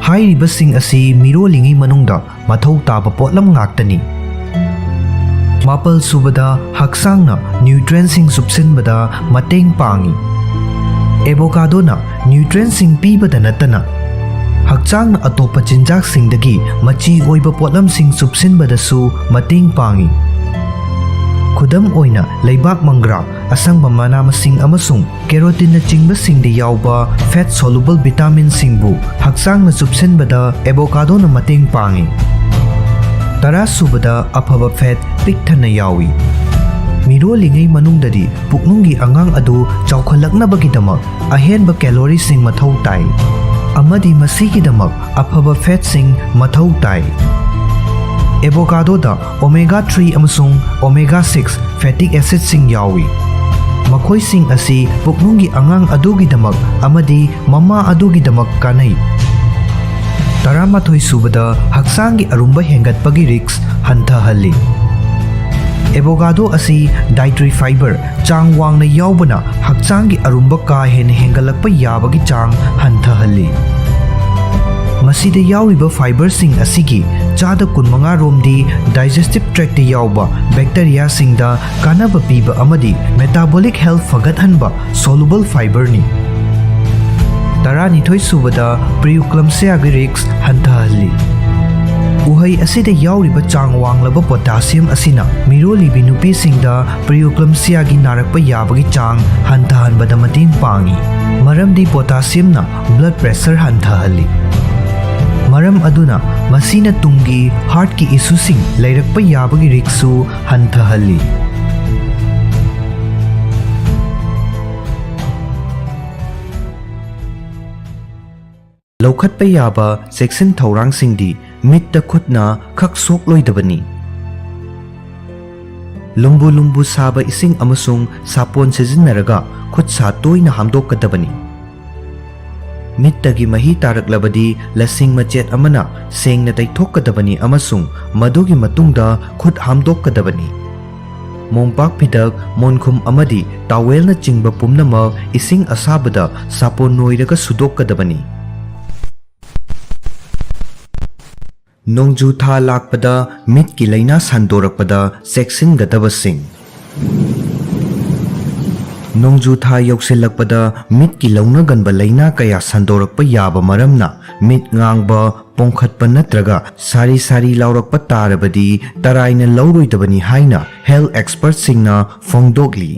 ꯍꯥꯏꯔꯤꯕꯁꯤꯡ ꯑꯁꯤ ꯃꯤꯔꯣꯜꯂꯤꯉꯩ ꯃꯅꯨꯡꯗ ꯃꯊꯧ ꯇꯥꯕ ꯄꯣꯠꯂꯝ ꯉꯥꯛꯇꯅꯤ꯫ ꯃꯥꯄꯜꯁꯨꯕꯗ, ꯍꯛꯆꯥꯡꯅ ꯅ꯭ꯌꯨꯇ꯭ꯔꯦꯟꯁꯤꯡ ꯆꯨꯞꯁꯤꯟꯕꯗ ꯃꯇꯦꯡ ꯄꯥꯡꯏ꯫ ꯑꯦꯚꯣꯀꯥꯗꯣꯅ ꯅ꯭ꯌꯨꯇ꯭ꯔꯦꯟꯁꯤꯡ ꯄꯤꯕꯗ ꯅꯠꯇꯅ ꯍꯛꯆꯥꯡꯅ ꯑꯇꯣꯞꯄ ꯆꯤꯟꯖꯥꯛꯁꯤꯡꯗꯒꯤ ꯃꯆꯤ ꯑꯣꯏꯕ ꯄꯣꯠꯂꯝꯁꯤꯡ ꯆꯨꯞꯁꯤꯟꯕꯗꯁꯨ ꯃꯇꯦꯡ ꯄꯥꯡꯏ꯫ ꯈꯨꯗꯝ ꯑꯣꯏꯅ, ꯂꯩꯕꯥꯛ ꯃꯪꯒ꯭ꯔꯥ, ꯑꯁꯪꯕ ꯃꯅꯥ ꯃꯁꯤꯡ ꯑꯃꯁꯨꯡ ꯀꯦꯔꯣꯇꯤꯟꯅꯆꯤꯡꯕꯁꯤꯡꯗ ꯌꯥꯎꯕ ꯐꯦꯠ ꯁꯣꯂꯨꯕꯜ ꯚꯤꯇꯥꯃꯤꯟꯁꯤꯡꯕꯨ ꯍꯛꯆꯥꯡꯅ ꯆꯨꯞꯁꯤꯟꯕꯗ ꯑꯦꯚꯣꯀꯥꯗꯣꯅ ꯃꯇꯦꯡ ꯄꯥꯡꯏ꯫ ꯇꯔꯥꯁꯨꯕꯗ, ꯑꯐꯕ ꯐꯦꯠ ꯄꯤꯛ ꯊꯟꯅ ꯌꯥꯎꯏ꯫ ꯃꯤꯔꯣꯜꯂꯤꯉꯩ ꯃꯅꯨꯡꯗꯗꯤ ꯄꯨꯛꯅꯨꯡꯒꯤ ꯑꯉꯥꯡ ꯑꯗꯨ ꯆꯥꯎꯈꯠꯂꯛꯅꯕꯒꯤꯗꯃꯛ ꯑꯍꯦꯟꯕ ꯀꯦꯂꯣꯔꯤꯁꯤꯡ ꯃꯊꯧ ꯇꯥꯏ, ꯑꯃꯗꯤ ꯃꯁꯤꯒꯤꯗꯃꯛ ꯑꯐꯕ ꯐꯦꯠꯁꯤꯡ ꯃꯊꯧ ꯇꯥꯏ꯫ ꯑꯦꯕꯣꯀꯥꯗꯣꯗ ꯑꯣꯃꯦꯒꯥ ꯊ꯭ꯔꯤ ꯑꯃꯁꯨꯡ ꯑꯣꯃꯦꯒꯥ ꯁꯤꯛꯁ ꯐꯦꯇꯤ ꯑꯦꯁꯤꯗꯁꯤꯡ ꯌꯥꯎꯏ꯫ ꯃꯈꯣꯏꯁꯤꯡ ꯑꯁꯤ ꯄꯨꯛꯅꯨꯡꯒꯤ ꯑꯉꯥꯡ ꯑꯗꯨꯒꯤꯗꯃꯛ ꯑꯃꯗꯤ ꯃꯃꯥ ꯑꯗꯨꯒꯤꯗꯃꯛ ꯀꯥꯟꯅꯩ꯫ ꯇꯔꯥꯃꯥꯊꯣꯏ ꯁꯨꯕꯗ, ꯍꯛꯆꯥꯡꯒꯤ ꯑꯔꯨꯝꯕ ꯍꯦꯟꯒꯠꯄꯒꯤ ꯔꯤꯁ꯭ꯛ ꯍꯟꯊꯍꯜꯂꯤ꯫ ꯑꯦꯕꯣꯀꯥꯗꯣ ꯑꯁꯤ ꯗꯥꯏꯇꯔꯤ ꯐꯥꯏꯕꯔ ꯆꯥꯡ ꯋꯥꯡꯅ ꯌꯥꯎꯕꯅ ꯍꯛꯆꯥꯡꯒꯤ ꯑꯔꯨꯝꯕ ꯀꯥ ꯍꯦꯟꯅ ꯍꯦꯟꯒꯠꯂꯛꯄ ꯌꯥꯕꯒꯤ ꯆꯥꯡ ꯍꯟꯊꯍꯜꯂꯤ꯫ ꯃꯁꯤꯗ ꯌꯥꯎꯔꯤꯕ ꯐꯥꯏꯕꯔꯁꯤꯡ ꯑꯁꯤꯒꯤ ꯆꯥꯗ ꯀꯨꯟꯃꯉꯥ ꯔꯣꯝꯗꯤ ꯗꯥꯏꯖꯦꯁꯇꯤꯚ ꯇ꯭ꯔꯦꯛꯇ ꯌꯥꯎꯕ ꯕꯦꯛꯇꯦꯔꯤꯌꯥꯁꯤꯡꯗ ꯀꯥꯟꯅꯕ ꯄꯤꯕ ꯑꯃꯗꯤ ꯃꯦꯇꯥꯕꯣꯂꯤꯛ ꯍꯦꯜꯊ ꯐꯒꯠꯍꯟꯕ ꯁꯣꯂꯨꯕꯜ ꯐꯥꯏꯕꯔꯅꯤ꯫ ꯇꯔꯥꯅꯤꯊꯣꯏ ꯁꯨꯕꯗ, ꯄ꯭ꯔꯤꯌꯨꯀ꯭ꯂꯝꯁꯤꯌꯥꯒꯤ ꯔꯤꯁ꯭ꯛ ꯍꯟꯊꯍꯜꯂꯤ꯫ ꯎꯍꯩ ꯑꯁꯤꯗ ꯌꯥꯎꯔꯤꯕ ꯆꯥꯡ ꯋꯥꯡꯂꯕ ꯄꯣꯇꯥꯁꯤꯌꯝ ꯑꯁꯤꯅ ꯃꯤꯔꯣꯜꯂꯤꯕꯤ ꯅꯨꯄꯤꯁꯤꯡꯗ ꯄ꯭ꯔꯤꯌꯨꯀ꯭ꯂꯝꯁꯤꯌꯥꯒꯤ ꯅꯥꯔꯛꯄ ꯌꯥꯕꯒꯤ ꯆꯥꯡ ꯍꯟꯊꯍꯟꯕꯗ ꯃꯇꯦꯡ ꯄꯥꯡꯏ, ꯃꯔꯝꯗꯤ ꯄꯣꯇꯥꯁꯤꯌꯝꯅ ꯕ꯭ꯂꯗ ꯄ꯭ꯔꯦꯁꯔ ꯍꯟꯊꯍꯜꯂꯤ꯫ ꯃꯔꯝ ꯑꯗꯨꯅ ꯃꯁꯤꯅ ꯇꯨꯡꯒꯤ ꯍꯥꯔꯠꯀꯤ ꯏꯁꯨꯁꯤꯡ ꯂꯩꯔꯛꯄ ꯌꯥꯕꯒꯤ ꯔꯤꯁ꯭ꯛꯁꯨ ꯍꯟꯊꯍꯜꯂꯤ꯫ ꯂꯧꯈꯠꯄ ꯌꯥꯕ ꯆꯦꯛꯁꯤꯟ ꯊꯧꯔꯥꯡꯁꯤꯡꯗꯤ: ꯃꯤꯠꯇ ꯈꯨꯠꯅ ꯈꯛ ꯁꯣꯛꯂꯣꯏꯗꯕꯅꯤ꯫ ꯂꯨꯝꯕꯨ ꯂꯨꯝꯕꯨ ꯁꯥꯕ ꯏꯁꯤꯡ ꯑꯃꯁꯨꯡ ꯁꯥꯄꯣꯟ ꯁꯤꯖꯤꯟꯅꯔꯒ ꯈꯨꯠ ꯁꯥ ꯇꯣꯏꯅ ꯍꯥꯝꯗꯣꯛꯀꯗꯕꯅꯤ꯫ ꯃꯤꯠꯇꯒꯤ ꯃꯍꯤ ꯇꯥꯔꯛꯂꯕꯗꯤ ꯂꯁꯤꯡ ꯃꯆꯦꯠ ꯑꯃꯅ ꯁꯦꯡꯅ ꯇꯩꯊꯣꯛꯀꯗꯕꯅꯤ ꯑꯃꯁꯨꯡ ꯃꯗꯨꯒꯤ ꯃꯇꯨꯡꯗ ꯈꯨꯠ ꯍꯥꯝꯗꯣꯛꯀꯗꯕꯅꯤ꯫ ꯃꯣꯝꯄꯥꯛ ꯐꯤꯗꯛ, ꯃꯣꯟꯈꯨꯝ ꯑꯃꯗꯤ ꯇꯥꯋꯦꯜꯅꯆꯤꯡꯕ ꯄꯨꯝꯅꯃꯛ ꯏꯁꯤꯡ ꯑꯁꯥꯕꯗ ꯁꯥꯄꯣꯟ ꯅꯣꯏꯔꯒ ꯁꯨꯗꯣꯛꯀꯗꯕꯅꯤ꯫ ꯅꯣꯡꯖꯨ ꯊꯥ ꯂꯥꯛꯄꯗ ꯃꯤꯠꯀꯤ ꯂꯥꯏꯅꯥ ꯁꯟꯗꯣꯔꯛꯄꯗ ꯆꯦꯛꯁꯤꯟꯒꯗꯕꯁꯤꯡ꯫ ꯅꯣꯡꯖꯨ ꯊꯥ ꯌꯧꯁꯤꯜꯂꯛꯄꯗ ꯃꯤꯠꯀꯤ ꯂꯧꯅꯒꯟꯕ ꯂꯥꯏꯅꯥ ꯀꯌꯥ ꯁꯟꯗꯣꯔꯛꯄ ꯌꯥꯕ ꯃꯔꯝꯅ, ꯃꯤꯠ ꯉꯥꯡꯕ, ꯄꯣꯝꯈꯠꯄ ꯅꯠꯇ꯭ꯔꯒ ꯁꯥꯔꯤ ꯁꯥꯔꯤ ꯂꯥꯎꯔꯛꯄ ꯇꯥꯔꯕꯗꯤ ꯇꯔꯥꯏꯅ ꯂꯧꯔꯣꯏꯗꯕꯅꯤ ꯍꯥꯏꯅ ꯍꯦꯜꯊ ꯑꯦꯛꯁꯄꯔꯠꯁꯤꯡꯅ ꯐꯣꯡꯗꯣꯛꯂꯤ꯫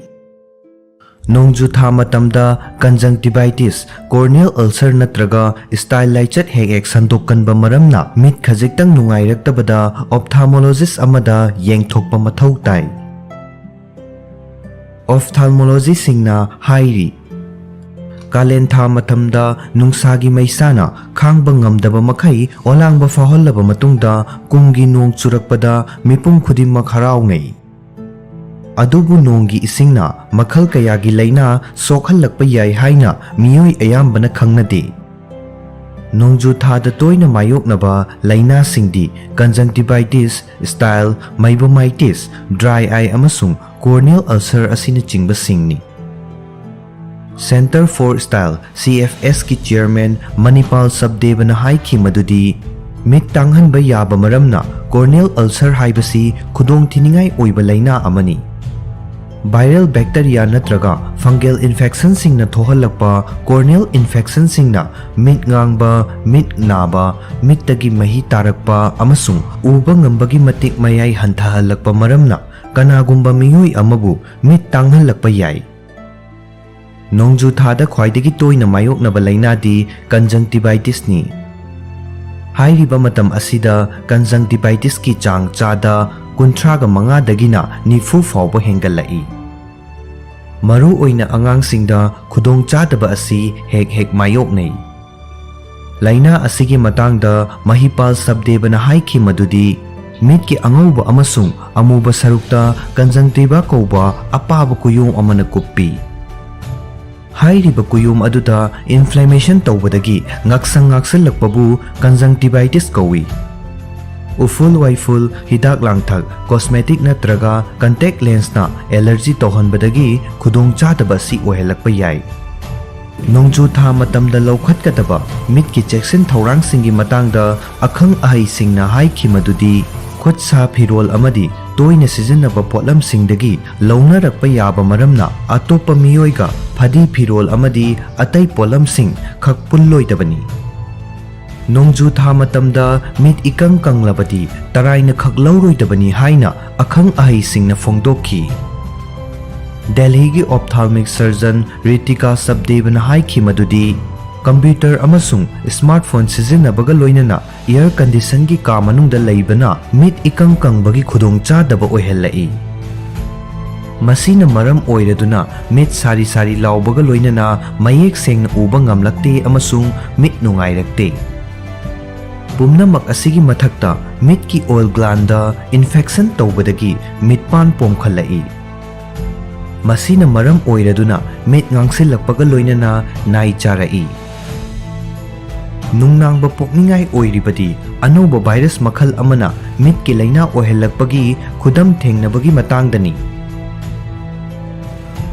ꯅꯣꯡꯖꯨ ꯊꯥ ꯃꯇꯝꯗ ꯀꯟꯖꯪꯇꯤꯚꯥꯏꯇꯤꯁ, ꯀꯣꯔꯅꯤꯌꯦꯜ ꯑꯜꯁꯔ ꯅꯠꯇ꯭ꯔꯒ ꯁ꯭ꯇꯥꯏꯂꯥꯏꯆꯠ ꯍꯦꯛ ꯍꯦꯛ ꯁꯟꯗꯣꯛꯀꯟꯕ ꯃꯔꯝꯅ ꯃꯤꯠ ꯈꯖꯤꯛꯇꯪ ꯅꯨꯡꯉꯥꯏꯔꯛꯇꯕꯗ ꯑꯣꯞꯊꯥꯜꯃꯣꯂꯣꯖꯤꯁ꯭ꯠ ꯑꯃꯗ ꯌꯦꯡꯊꯣꯛꯄ ꯃꯊꯧ ꯇꯥꯏ꯫ ꯑꯣꯐꯊꯥꯜꯃꯣꯂꯣꯖꯤꯁꯁꯤꯡꯅ ꯍꯥꯏꯔꯤ, ꯀꯥꯂꯦꯟ ꯊꯥ ꯃꯇꯝꯗ ꯅꯨꯡꯁꯥꯒꯤ ꯃꯩꯁꯥꯅ ꯈꯥꯡꯕ ꯉꯝꯗꯕ ꯃꯈꯩ ꯑꯣꯂꯥꯡꯕ ꯐꯥꯎꯍꯜꯂꯕ ꯃꯇꯨꯡꯗ ꯀꯨꯝꯒꯤ ꯅꯣꯡ ꯆꯨꯔꯛꯄꯗ ꯃꯤꯄꯨꯝ ꯈꯨꯗꯤꯡꯃꯛ ꯍꯔꯥꯎꯅꯩ꯫ ꯑꯗꯨꯕꯨ ꯅꯣꯡꯒꯤ ꯏꯁꯤꯡꯅ ꯃꯈꯜ ꯀꯌꯥꯒꯤ ꯂꯥꯏꯅꯥ ꯁꯣꯛꯍꯜꯂꯛꯄ ꯌꯥꯏ ꯍꯥꯏꯅ ꯃꯤꯑꯣꯏ ꯑꯌꯥꯝꯕꯅ ꯈꯪꯅꯗꯦ꯫ ꯅꯣꯡꯖꯨ ꯊꯥꯗ ꯇꯣꯏꯅ ꯃꯥꯌꯣꯛꯅꯕ ꯂꯥꯏꯅꯥꯁꯤꯡꯗꯤ conjunctivitis, style, meibomitis, dry eye ꯑꯃꯁꯨꯡ corneal ulcer ꯑꯁꯤꯅꯆꯤꯡꯕꯁꯤꯡꯅꯤ꯫ Centre for Style, C F S ꯀꯤ chairman ꯃꯅꯤꯄꯥꯜ ꯁꯕꯗꯦꯕꯅ ꯍꯥꯏꯈꯤ ꯃꯗꯨꯗꯤ, ꯃꯤꯠ ꯇꯥꯡꯍꯟꯕ ꯌꯥꯕ ꯃꯔꯝꯅ corneal ulcer ꯍꯥꯏꯕꯁꯤ ꯈꯨꯗꯣꯡꯊꯤꯅꯤꯡꯉꯥꯏ ꯑꯣꯏꯕ ꯂꯥꯏꯅꯥ ꯑꯃꯅꯤ꯫ Viral bacteria ꯅꯠꯇ꯭ꯔꯒ fungal infectionꯁꯤꯡꯅ ꯊꯣꯛꯍꯜꯂꯛꯄ corneal infectionꯁꯤꯡꯅ ꯃꯤꯠ ꯉꯥꯡꯕ, ꯃꯤꯠ ꯅꯥꯕ, ꯃꯤꯠꯇꯒꯤ ꯃꯍꯤ ꯇꯥꯔꯛꯄ ꯑꯃꯁꯨꯡ ꯎꯕ ꯉꯝꯕꯒꯤ ꯃꯇꯤꯛ ꯃꯌꯥꯏ ꯍꯟꯊꯍꯜꯂꯛꯄ ꯃꯔꯝꯅ ꯀꯅꯥꯒꯨꯝꯕ ꯃꯤꯑꯣꯏ ꯑꯃꯕꯨ ꯃꯤꯠ ꯇꯥꯡꯍꯜꯂꯛꯄ ꯌꯥꯏ꯫ ꯅꯣꯡꯖꯨ ꯊꯥꯗ ꯈ꯭ꯋꯥꯏꯗꯒꯤ ꯇꯣꯏꯅ ꯃꯥꯌꯣꯛꯅꯕ ꯂꯥꯏꯅꯥꯗꯤ conjunctivitisꯅꯤ꯫ ꯍꯥꯏꯔꯤꯕ ꯃꯇꯝ ꯑꯁꯤꯗ conjunctivitisꯀꯤ ꯆꯥꯡ ꯆꯥꯗ ꯀꯨꯟꯊ꯭ꯔꯥꯒ ꯃꯉꯥꯗꯒꯤꯅ ꯅꯤꯐꯨ ꯐꯥꯎꯕ ꯍꯦꯟꯒꯠꯂꯛꯏ꯫ ꯃꯔꯨꯑꯣꯏꯅ ꯑꯉꯥꯡꯁꯤꯡꯗ ꯈꯨꯗꯣꯡꯆꯥꯗꯕ ꯑꯁꯤ ꯍꯦꯛ ꯍꯦꯛ ꯃꯥꯌꯣꯛꯅꯩ꯫ ꯂꯥꯏꯅꯥ ꯑꯁꯤꯒꯤ ꯃꯇꯥꯡꯗ ꯃꯍꯤꯄꯥꯜ ꯁꯕꯗꯦꯕꯅ ꯍꯥꯏꯈꯤ ꯃꯗꯨꯗꯤ, ꯃꯤꯠꯀꯤ ꯑꯉꯧꯕ ꯑꯃꯁꯨꯡ ꯑꯃꯨꯕ ꯁꯔꯨꯛꯇ conjunctiva ꯀꯧꯕ ꯑꯄꯥꯕ ꯀꯨꯌꯣꯝ ꯑꯃꯅ ꯀꯨꯞꯄꯤ꯫ ꯍꯥꯏꯔꯤꯕ ꯀꯨꯌꯣꯝ ꯑꯗꯨꯗ inflammation ꯇꯧꯕꯗꯒꯤ ꯉꯥꯛꯁꯪ ꯉꯥꯛꯁꯜꯂꯛꯄꯕꯨ conjunctivitis ꯀꯧꯏ꯫ ꯎꯐꯨꯜ ꯋꯥꯏꯐꯨꯜ, ꯍꯤꯗꯥꯛ ꯂꯥꯡꯊꯛ, cosmetic ꯅꯠꯇ꯭ꯔꯒ contact lenseꯅ allergy ꯇꯧꯍꯟꯕꯗꯒꯤ ꯈꯨꯗꯣꯡꯆꯥꯗꯕ ꯑꯁꯤ ꯑꯣꯏꯍꯜꯂꯛꯄ ꯌꯥꯏ꯫ ꯅꯣꯡꯖꯨ ꯊꯥ ꯃꯇꯝꯗ ꯂꯧꯈꯠꯀꯗꯕ ꯃꯤꯠꯀꯤ ꯆꯦꯛꯁꯤꯟ ꯊꯧꯔꯥꯡꯁꯤꯡꯒꯤ ꯃꯇꯥꯡꯗ ꯑꯈꯪ ꯑꯍꯩꯁꯤꯡꯅ ꯍꯥꯏꯈꯤ ꯃꯗꯨꯗꯤ, ꯈꯨꯠ ꯁꯥ ꯐꯤꯔꯣꯜ ꯑꯃꯗꯤ ꯇꯣꯏꯅ ꯁꯤꯖꯤꯟꯅꯕ ꯄꯣꯠꯂꯝꯁꯤꯡꯗꯒꯤ ꯂꯧꯅꯔꯛꯄ ꯌꯥꯕ ꯃꯔꯝꯅ ꯑꯇꯣꯞꯄ ꯃꯤꯑꯣꯏꯒ ꯐꯗꯤ ꯐꯤꯔꯣꯜ ꯑꯃꯗꯤ ꯑꯇꯩ ꯄꯣꯠꯂꯝꯁꯤꯡ ꯈꯛ ꯄꯨꯜꯂꯣꯏꯗꯕꯅꯤ꯫ ꯅꯣꯡꯖꯨ ꯊꯥ ꯃꯇꯝꯗ ꯃꯤꯠ ꯏꯀꯪ ꯀꯪꯂꯕꯗꯤ ꯇꯔꯥꯏꯅ ꯈꯛ ꯂꯧꯔꯣꯏꯗꯕꯅꯤ ꯍꯥꯏꯅ ꯑꯈꯪ ꯑꯍꯩꯁꯤꯡꯅ ꯐꯣꯡꯗꯣꯛꯈꯤ꯫ ꯗꯦꯜꯍꯤꯒꯤ ophthalmic surgeon ꯔꯤꯇꯤꯀꯥ ꯁꯕꯗꯦꯕꯅ ꯍꯥꯏꯈꯤ ꯃꯗꯨꯗꯤ, computer ꯑꯃꯁꯨꯡ smartphone ꯁꯤꯖꯤꯟꯅꯕꯒ ꯂꯣꯏꯅꯅ air conditionꯒꯤ ꯀꯥ ꯃꯅꯨꯡꯗ ꯂꯩꯕꯅ ꯃꯤꯠ ꯏꯀꯪ ꯀꯪꯕꯒꯤ ꯈꯨꯗꯣꯡꯆꯥꯗꯕ ꯑꯣꯏꯍꯜꯂꯛꯏ꯫ ꯃꯁꯤꯅ ꯃꯔꯝ ꯑꯣꯏꯔꯗꯨꯅ ꯃꯤꯠ ꯁꯥꯔꯤ ꯁꯥꯔꯤ ꯂꯥꯎꯕꯒ ꯂꯣꯏꯅꯅ ꯃꯌꯦꯛ ꯁꯦꯡꯅ ꯎꯕ ꯉꯝꯂꯛꯇꯦ ꯑꯃꯁꯨꯡ ꯃꯤꯠ ꯅꯨꯡꯉꯥꯏꯔꯛꯇꯦ꯫ ꯄꯨꯝꯅꯃꯛ ꯑꯁꯤꯒꯤ ꯃꯊꯛꯇ, ꯃꯤꯠꯀꯤ ꯑꯣꯏꯜ ꯒ꯭ꯂꯥꯟꯗ ꯏꯟꯐꯦꯛꯁꯟ ꯇꯧꯕꯗꯒꯤ ꯃꯤꯠꯄꯥꯟ ꯄꯣꯝꯈꯠꯂꯛꯏ꯫ ꯃꯁꯤꯅ ꯃꯔꯝ ꯑꯣꯏꯔꯗꯨꯅ ꯃꯤꯠ ꯉꯥꯡꯁꯤꯜꯂꯛꯄꯒ ꯂꯣꯏꯅꯅ ꯅꯥꯏ ꯆꯥꯔꯛꯏ꯫ ꯅꯨꯡꯅꯥꯡꯕ ꯄꯣꯛꯅꯤꯡꯉꯥꯏ ꯑꯣꯏꯔꯤꯕꯗꯤ ꯑꯅꯧꯕ ꯚꯥꯏꯔꯁ ꯃꯈꯜ ꯑꯃꯅ ꯃꯤꯠꯀꯤ ꯂꯥꯏꯅꯥ ꯑꯣꯏꯍꯜꯂꯛꯄꯒꯤ ꯈꯨꯗꯝ ꯊꯦꯡꯅꯕꯒꯤ ꯃꯇꯥꯡꯗꯅꯤ꯫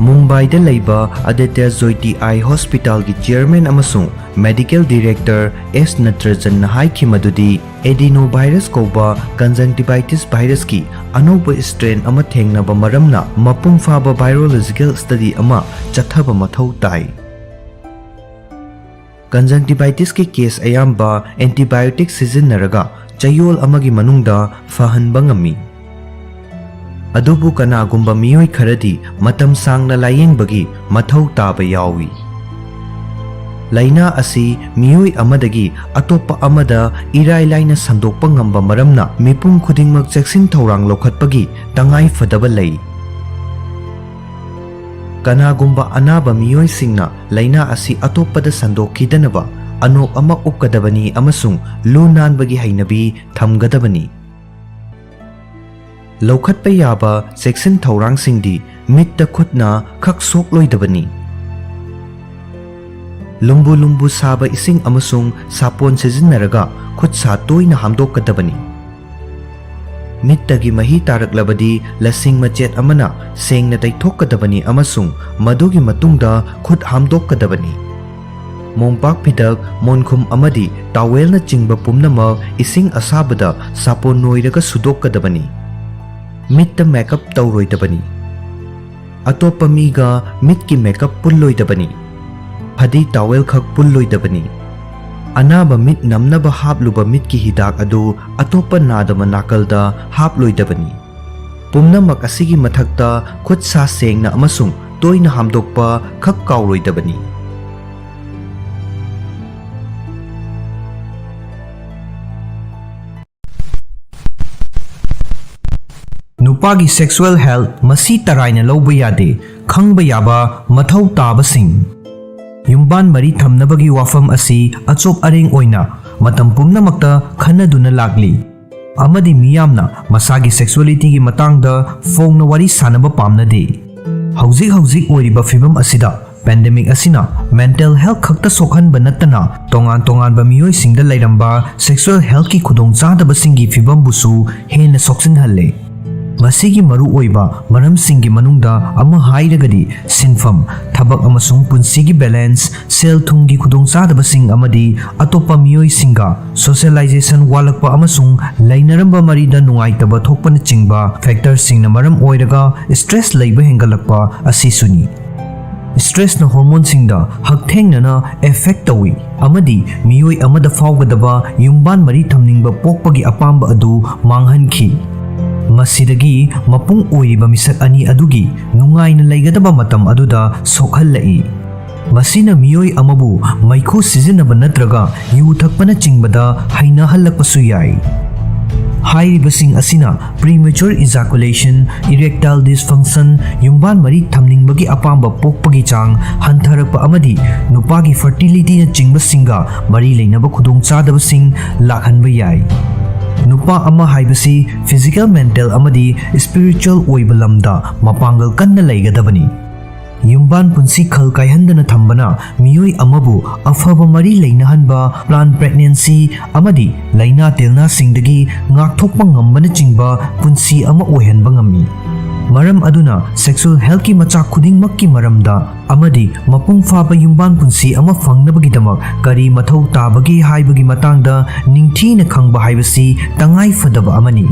ꯃꯨꯝꯕꯥꯏꯗ ꯂꯩꯕ ꯑꯗꯤꯇ꯭ꯌ ꯖ꯭ꯌꯣꯇꯤ ꯑꯥꯏ ꯍꯣꯁꯄꯤꯇꯥꯜꯒꯤ ꯆꯤꯌꯔꯃꯦꯟ ꯑꯃꯁꯨꯡ ꯃꯦꯗꯤꯀꯦꯜ ꯗꯤꯔꯦꯛꯇꯔ ꯑꯦꯁ ꯅꯇ꯭ꯔꯖꯟꯅ ꯍꯥꯏꯈꯤ ꯃꯗꯨꯗꯤ, ꯑꯦꯗꯤꯅꯣ ꯚꯥꯏꯔꯁ ꯀꯧꯕ ꯀꯟꯖꯪꯇꯤꯚꯥꯏꯇꯤꯁ ꯚꯥꯏꯔꯁꯀꯤ ꯑꯅꯧꯕ ꯁ꯭ꯇ꯭ꯔꯦꯟ ꯑꯃ ꯊꯦꯡꯅꯕ ꯃꯔꯝꯅ ꯃꯄꯨꯡ ꯐꯥꯕ ꯚꯥꯏꯔꯣꯂꯣꯖꯤꯀꯦꯜ ꯁ꯭ꯇꯗꯤ ꯑꯃ ꯆꯠꯊꯕ ꯃꯊꯧ ꯇꯥꯏ꯫ ꯀꯟꯖꯪꯇꯤꯚꯥꯏꯇꯤꯁꯀꯤ ꯀꯦꯁ ꯑꯌꯥꯝꯕ ꯑꯦꯟꯇꯤꯕꯥꯏꯑꯣꯇꯤꯛ ꯁꯤꯖꯤꯟꯅꯔꯒ ꯆꯌꯣꯜ ꯑꯃꯒꯤ ꯃꯅꯨꯡꯗ ꯐꯍꯟꯕ ꯉꯝꯃꯤ꯫ ꯑꯗꯨꯕꯨ ꯀꯅꯥꯒꯨꯝꯕ ꯃꯤꯑꯣꯏ ꯈꯔꯗꯤ ꯃꯇꯝ ꯁꯥꯡꯅ ꯂꯥꯌꯦꯡꯕꯒꯤ ꯃꯊꯧ ꯇꯥꯕ ꯌꯥꯎꯏ꯫ ꯂꯥꯏꯅꯥ ꯑꯁꯤ ꯃꯤꯑꯣꯏ ꯑꯃꯗꯒꯤ ꯑꯇꯣꯞꯄ ꯑꯃꯗ ꯏꯔꯥꯏ ꯂꯥꯏꯅ ꯁꯟꯗꯣꯛꯄ ꯉꯝꯕ ꯃꯔꯝꯅ ꯃꯤꯄꯨꯝ ꯈꯨꯗꯤꯡꯃꯛ ꯆꯦꯛꯁꯤꯟ ꯊꯧꯔꯥꯡ ꯂꯧꯈꯠꯄꯒꯤ ꯇꯉꯥꯏ ꯐꯗꯕ ꯂꯩ꯫ ꯀꯅꯥꯒꯨꯝꯕ ꯑꯅꯥꯕ ꯃꯤꯑꯣꯏꯁꯤꯡꯅ ꯂꯥꯏꯅꯥ ꯑꯁꯤ ꯑꯇꯣꯞꯄꯗ ꯁꯟꯗꯣꯛꯈꯤꯗꯅꯕ ꯑꯅꯣꯞ ꯑꯃ ꯎꯞꯀꯗꯕꯅꯤ ꯑꯃꯁꯨꯡ ꯂꯨ ꯅꯥꯟꯕꯒꯤ ꯍꯩꯅꯕꯤ ꯊꯝꯒꯗꯕꯅꯤ꯫ ꯂꯧꯈꯠꯄ ꯌꯥꯕ ꯆꯦꯛꯁꯤꯟ ꯊꯧꯔꯥꯡꯁꯤꯡꯗꯤ ꯃꯤꯠꯇ ꯈꯨꯠꯅ ꯈꯛ ꯁꯣꯛꯂꯣꯏꯗꯕꯅꯤ꯫ ꯂꯨꯝꯕꯨ ꯂꯨꯝꯕꯨ ꯁꯥꯕ ꯏꯁꯤꯡ ꯑꯃꯁꯨꯡ ꯁꯥꯄꯣꯟ ꯁꯤꯖꯤꯟꯅꯔꯒ ꯈꯨꯠ ꯁꯥ ꯇꯣꯏꯅ ꯍꯥꯝꯗꯣꯛꯀꯗꯕꯅꯤ꯫ ꯃꯤꯠꯇꯒꯤ ꯃꯍꯤ ꯇꯥꯔꯛꯂꯕꯗꯤ ꯂꯁꯤꯡ ꯃꯆꯦꯠ ꯑꯃꯅ ꯁꯦꯡꯅ ꯇꯩꯊꯣꯛꯀꯗꯕꯅꯤ ꯑꯃꯁꯨꯡ ꯃꯗꯨꯒꯤ ꯃꯇꯨꯡꯗ ꯈꯨꯠ ꯍꯥꯝꯗꯣꯛꯀꯗꯕꯅꯤ꯫ ꯃꯣꯝꯄꯥꯛ ꯐꯤꯗꯛ, ꯃꯣꯟꯈꯨꯝ ꯑꯃꯗꯤ ꯇꯥꯋꯦꯜꯅꯆꯤꯡꯕ ꯄꯨꯝꯅꯃꯛ ꯏꯁꯤꯡ ꯑꯁꯥꯕꯗ ꯁꯥꯄꯣꯟ ꯅꯣꯏꯔꯒ ꯁꯨꯗꯣꯛꯀꯗꯕꯅꯤ꯫ ꯃꯤꯠꯇ ꯃꯦꯀꯞ ꯇꯧꯔꯣꯏꯗꯕꯅꯤ꯫ ꯑꯇꯣꯞꯄ ꯃꯤꯒ ꯃꯤꯠꯀꯤ ꯃꯦꯀꯞ ꯄꯨꯜꯂꯣꯏꯗꯕꯅꯤ꯫ ꯐꯗꯤ ꯇꯥꯋꯦꯜ ꯈꯛ ꯄꯨꯜꯂꯣꯏꯗꯕꯅꯤ꯫ ꯑꯅꯥꯕ ꯃꯤꯠ ꯅꯝꯅꯕ ꯍꯥꯞꯂꯨꯕ ꯃꯤꯠꯀꯤ ꯍꯤꯗꯥꯛ ꯑꯗꯨ ꯑꯇꯣꯞꯄ ꯅꯥꯗꯕ ꯅꯥꯀꯜꯗ ꯍꯥꯞꯂꯣꯏꯗꯕꯅꯤ꯫ ꯄꯨꯝꯅꯃꯛ ꯑꯁꯤꯒꯤ ꯃꯊꯛꯇ, ꯈꯨꯠ ꯁꯥ ꯁꯦꯡꯅ ꯑꯃꯁꯨꯡ ꯇꯣꯏꯅ ꯍꯥꯝꯗꯣꯛꯄ ꯈꯛ ꯀꯥꯎꯔꯣꯏꯗꯕꯅꯤ꯫ ꯅꯨꯄꯥꯒꯤ sexual health ꯃꯁꯤ ꯇꯔꯥꯏꯅ ꯂꯧꯕ ꯌꯥꯗꯦ꯫ ꯈꯪꯕ ꯌꯥꯕ ꯃꯊꯧ ꯇꯥꯕꯁꯤꯡ꯫ ꯌꯨꯝꯕꯥꯟ ꯃꯔꯤ ꯊꯝꯅꯕꯒꯤ ꯋꯥꯐꯝ ꯑꯁꯤ ꯑꯆꯣꯞ ꯑꯔꯦꯡ ꯑꯣꯏꯅ ꯃꯇꯝ ꯄꯨꯝꯅꯃꯛꯇ ꯈꯟꯅꯗꯨꯅ ꯂꯥꯛꯂꯤ, ꯑꯃꯗꯤ ꯃꯤꯌꯥꯝꯅ ꯃꯁꯥꯒꯤ sexuality ꯒꯤ ꯃꯇꯥꯡꯗ ꯐꯣꯡꯅ ꯋꯥꯔꯤ ꯁꯥꯅꯕ ꯄꯥꯝꯅꯗꯦ꯫ ꯍꯧꯖꯤꯛ ꯍꯧꯖꯤꯛ ꯑꯣꯏꯔꯤꯕ ꯐꯤꯕꯝ ꯑꯁꯤꯗ, pandemic ꯑꯁꯤꯅ mental health ꯈꯛꯇ ꯁꯣꯛꯍꯟꯕ ꯅꯠꯇꯅ, ꯇꯣꯉꯥꯟ ꯇꯣꯉꯥꯟꯕ ꯃꯤꯑꯣꯏꯁꯤꯡꯗ ꯂꯩꯔꯝꯕ sexual health ꯀꯤ ꯈꯨꯗꯣꯡꯆꯥꯗꯕꯁꯤꯡꯒꯤ ꯐꯤꯕꯝꯕꯨꯁꯨ ꯍꯦꯟꯅ ꯁꯣꯛꯆꯤꯟꯍꯜꯂꯦ꯫ ꯃꯁꯤꯒꯤ ꯃꯔꯨꯑꯣꯏꯕ ꯃꯔꯝꯁꯤꯡꯒꯤ ꯃꯅꯨꯡꯗ ꯑꯃ ꯍꯥꯏꯔꯒꯗꯤ, ꯁꯤꯟꯐꯝ, ꯊꯕꯛ ꯑꯃꯁꯨꯡ ꯄꯨꯟꯁꯤꯒꯤ balance, ꯁꯦꯜ ꯊꯨꯝꯒꯤ ꯈꯨꯗꯣꯡꯆꯥꯗꯕꯁꯤꯡ, ꯑꯃꯗꯤ ꯑꯇꯣꯞꯄ ꯃꯤꯑꯣꯏꯁꯤꯡꯒ socialization ꯋꯥꯠꯂꯛꯄ, ꯑꯃꯁꯨꯡ ꯂꯩꯅꯔꯝꯕ ꯃꯔꯤꯗ ꯅꯨꯡꯉꯥꯏꯇꯕ ꯊꯣꯛꯄꯅꯆꯤꯡꯕ factor ꯁꯤꯡꯅ ꯃꯔꯝ ꯑꯣꯏꯔꯒ stress ꯂꯩꯕ ꯍꯦꯟꯒꯠꯂꯛꯄ ꯑꯁꯤꯁꯨꯅꯤ꯫ Stress ꯅ hormone ꯁꯤꯡꯗ ꯍꯛꯊꯦꯡꯅꯅ effect ꯇꯧꯏ, ꯑꯃꯗꯤ ꯃꯤꯑꯣꯏ ꯑꯃꯗ ꯐꯥꯎꯒꯗꯕ ꯌꯨꯝꯕꯥꯟ ꯃꯔꯤ ꯊꯝꯅꯤꯡꯕ ꯄꯣꯛꯄꯒꯤ ꯑꯄꯥꯝꯕ ꯑꯗꯨ ꯃꯥꯡꯍꯟꯈꯤ꯫ ꯃꯁꯤꯗꯒꯤ ꯃꯄꯨꯡ ꯑꯣꯏꯔꯤꯕ ꯃꯤꯁꯛ ꯑꯅꯤ ꯑꯗꯨꯒꯤ ꯅꯨꯡꯉꯥꯏꯅ ꯂꯩꯒꯗꯕ ꯃꯇꯝ ꯑꯗꯨꯗ ꯁꯣꯛꯍꯜꯂꯛꯏ꯫ ꯃꯁꯤꯅ ꯃꯤꯑꯣꯏ ꯑꯃꯕꯨ ꯃꯩꯈꯨ ꯁꯤꯖꯤꯟꯅꯕ ꯅꯠꯇ꯭ꯔꯒ ꯌꯨ ꯊꯛꯄꯅꯆꯤꯡꯕꯗ ꯍꯩꯅꯍꯜꯂꯛꯄꯁꯨ ꯌꯥꯏ꯫ ꯍꯥꯏꯔꯤꯕꯁꯤꯡ ꯑꯁꯤꯅ premature ejaculation, erectile dysfunction, ꯌꯨꯝꯕꯥꯟ ꯃꯔꯤ ꯊꯝꯅꯤꯡꯕꯒꯤ ꯑꯄꯥꯝꯕ ꯄꯣꯛꯄꯒꯤ ꯆꯥꯡ ꯍꯟꯊꯔꯛꯄ, ꯑꯃꯗꯤ ꯅꯨꯄꯥꯒꯤ fertility ꯅꯆꯤꯡꯕꯁꯤꯡꯒ ꯃꯔꯤ ꯂꯩꯅꯕ ꯈꯨꯗꯣꯡꯆꯥꯗꯕꯁꯤꯡ ꯂꯥꯛꯍꯟꯕ ꯌꯥꯏ꯫ ꯅꯨꯄꯥ ꯑꯃ ꯍꯥꯏꯕꯁꯤ physical, mental ꯑꯃꯗꯤ spiritual ꯑꯣꯏꯕ ꯂꯝꯗ ꯃꯄꯥꯡꯒꯜ ꯀꯟꯅ ꯂꯩꯒꯗꯕꯅꯤ꯫ ꯌꯨꯝꯕꯥꯟ ꯄꯨꯟꯁꯤ ꯈꯜ ꯀꯥꯏꯍꯟꯗꯅ ꯊꯝꯕꯅ ꯃꯤꯑꯣꯏ ꯑꯃꯕꯨ ꯑꯐꯕ ꯃꯔꯤ ꯂꯩꯅꯍꯟꯕ, planned pregnancy, ꯑꯃꯗꯤ ꯂꯥꯏꯅꯥ ꯇꯤꯜꯅꯥꯁꯤꯡꯗꯒꯤ ꯉꯥꯛꯊꯣꯛꯄ ꯉꯝꯕꯅꯆꯤꯡꯕ ꯄꯨꯟꯁꯤ ꯑꯃ ꯑꯣꯏꯍꯟꯕ ꯉꯝꯃꯤ꯫ ꯃꯔꯝ ꯑꯗꯨꯅ, sexual health ꯀꯤ ꯃꯆꯥꯛ ꯈꯨꯗꯤꯡꯃꯛꯀꯤ ꯃꯔꯝꯗ ꯑꯃꯗꯤ ꯃꯄꯨꯡ ꯐꯥꯕ ꯌꯨꯝꯕꯥꯟ ꯄꯨꯟꯁꯤ ꯑꯃ ꯐꯪꯅꯕꯒꯤꯗꯃꯛ ꯀꯔꯤ ꯃꯊꯧ ꯇꯥꯕꯒꯦ ꯍꯥꯏꯕꯒꯤ ꯃꯇꯥꯡꯗ ꯅꯤꯡꯊꯤꯅ ꯈꯪꯕ ꯍꯥꯏꯕꯁꯤ ꯇꯉꯥꯏ ꯐꯗꯕ ꯑꯃꯅꯤ꯫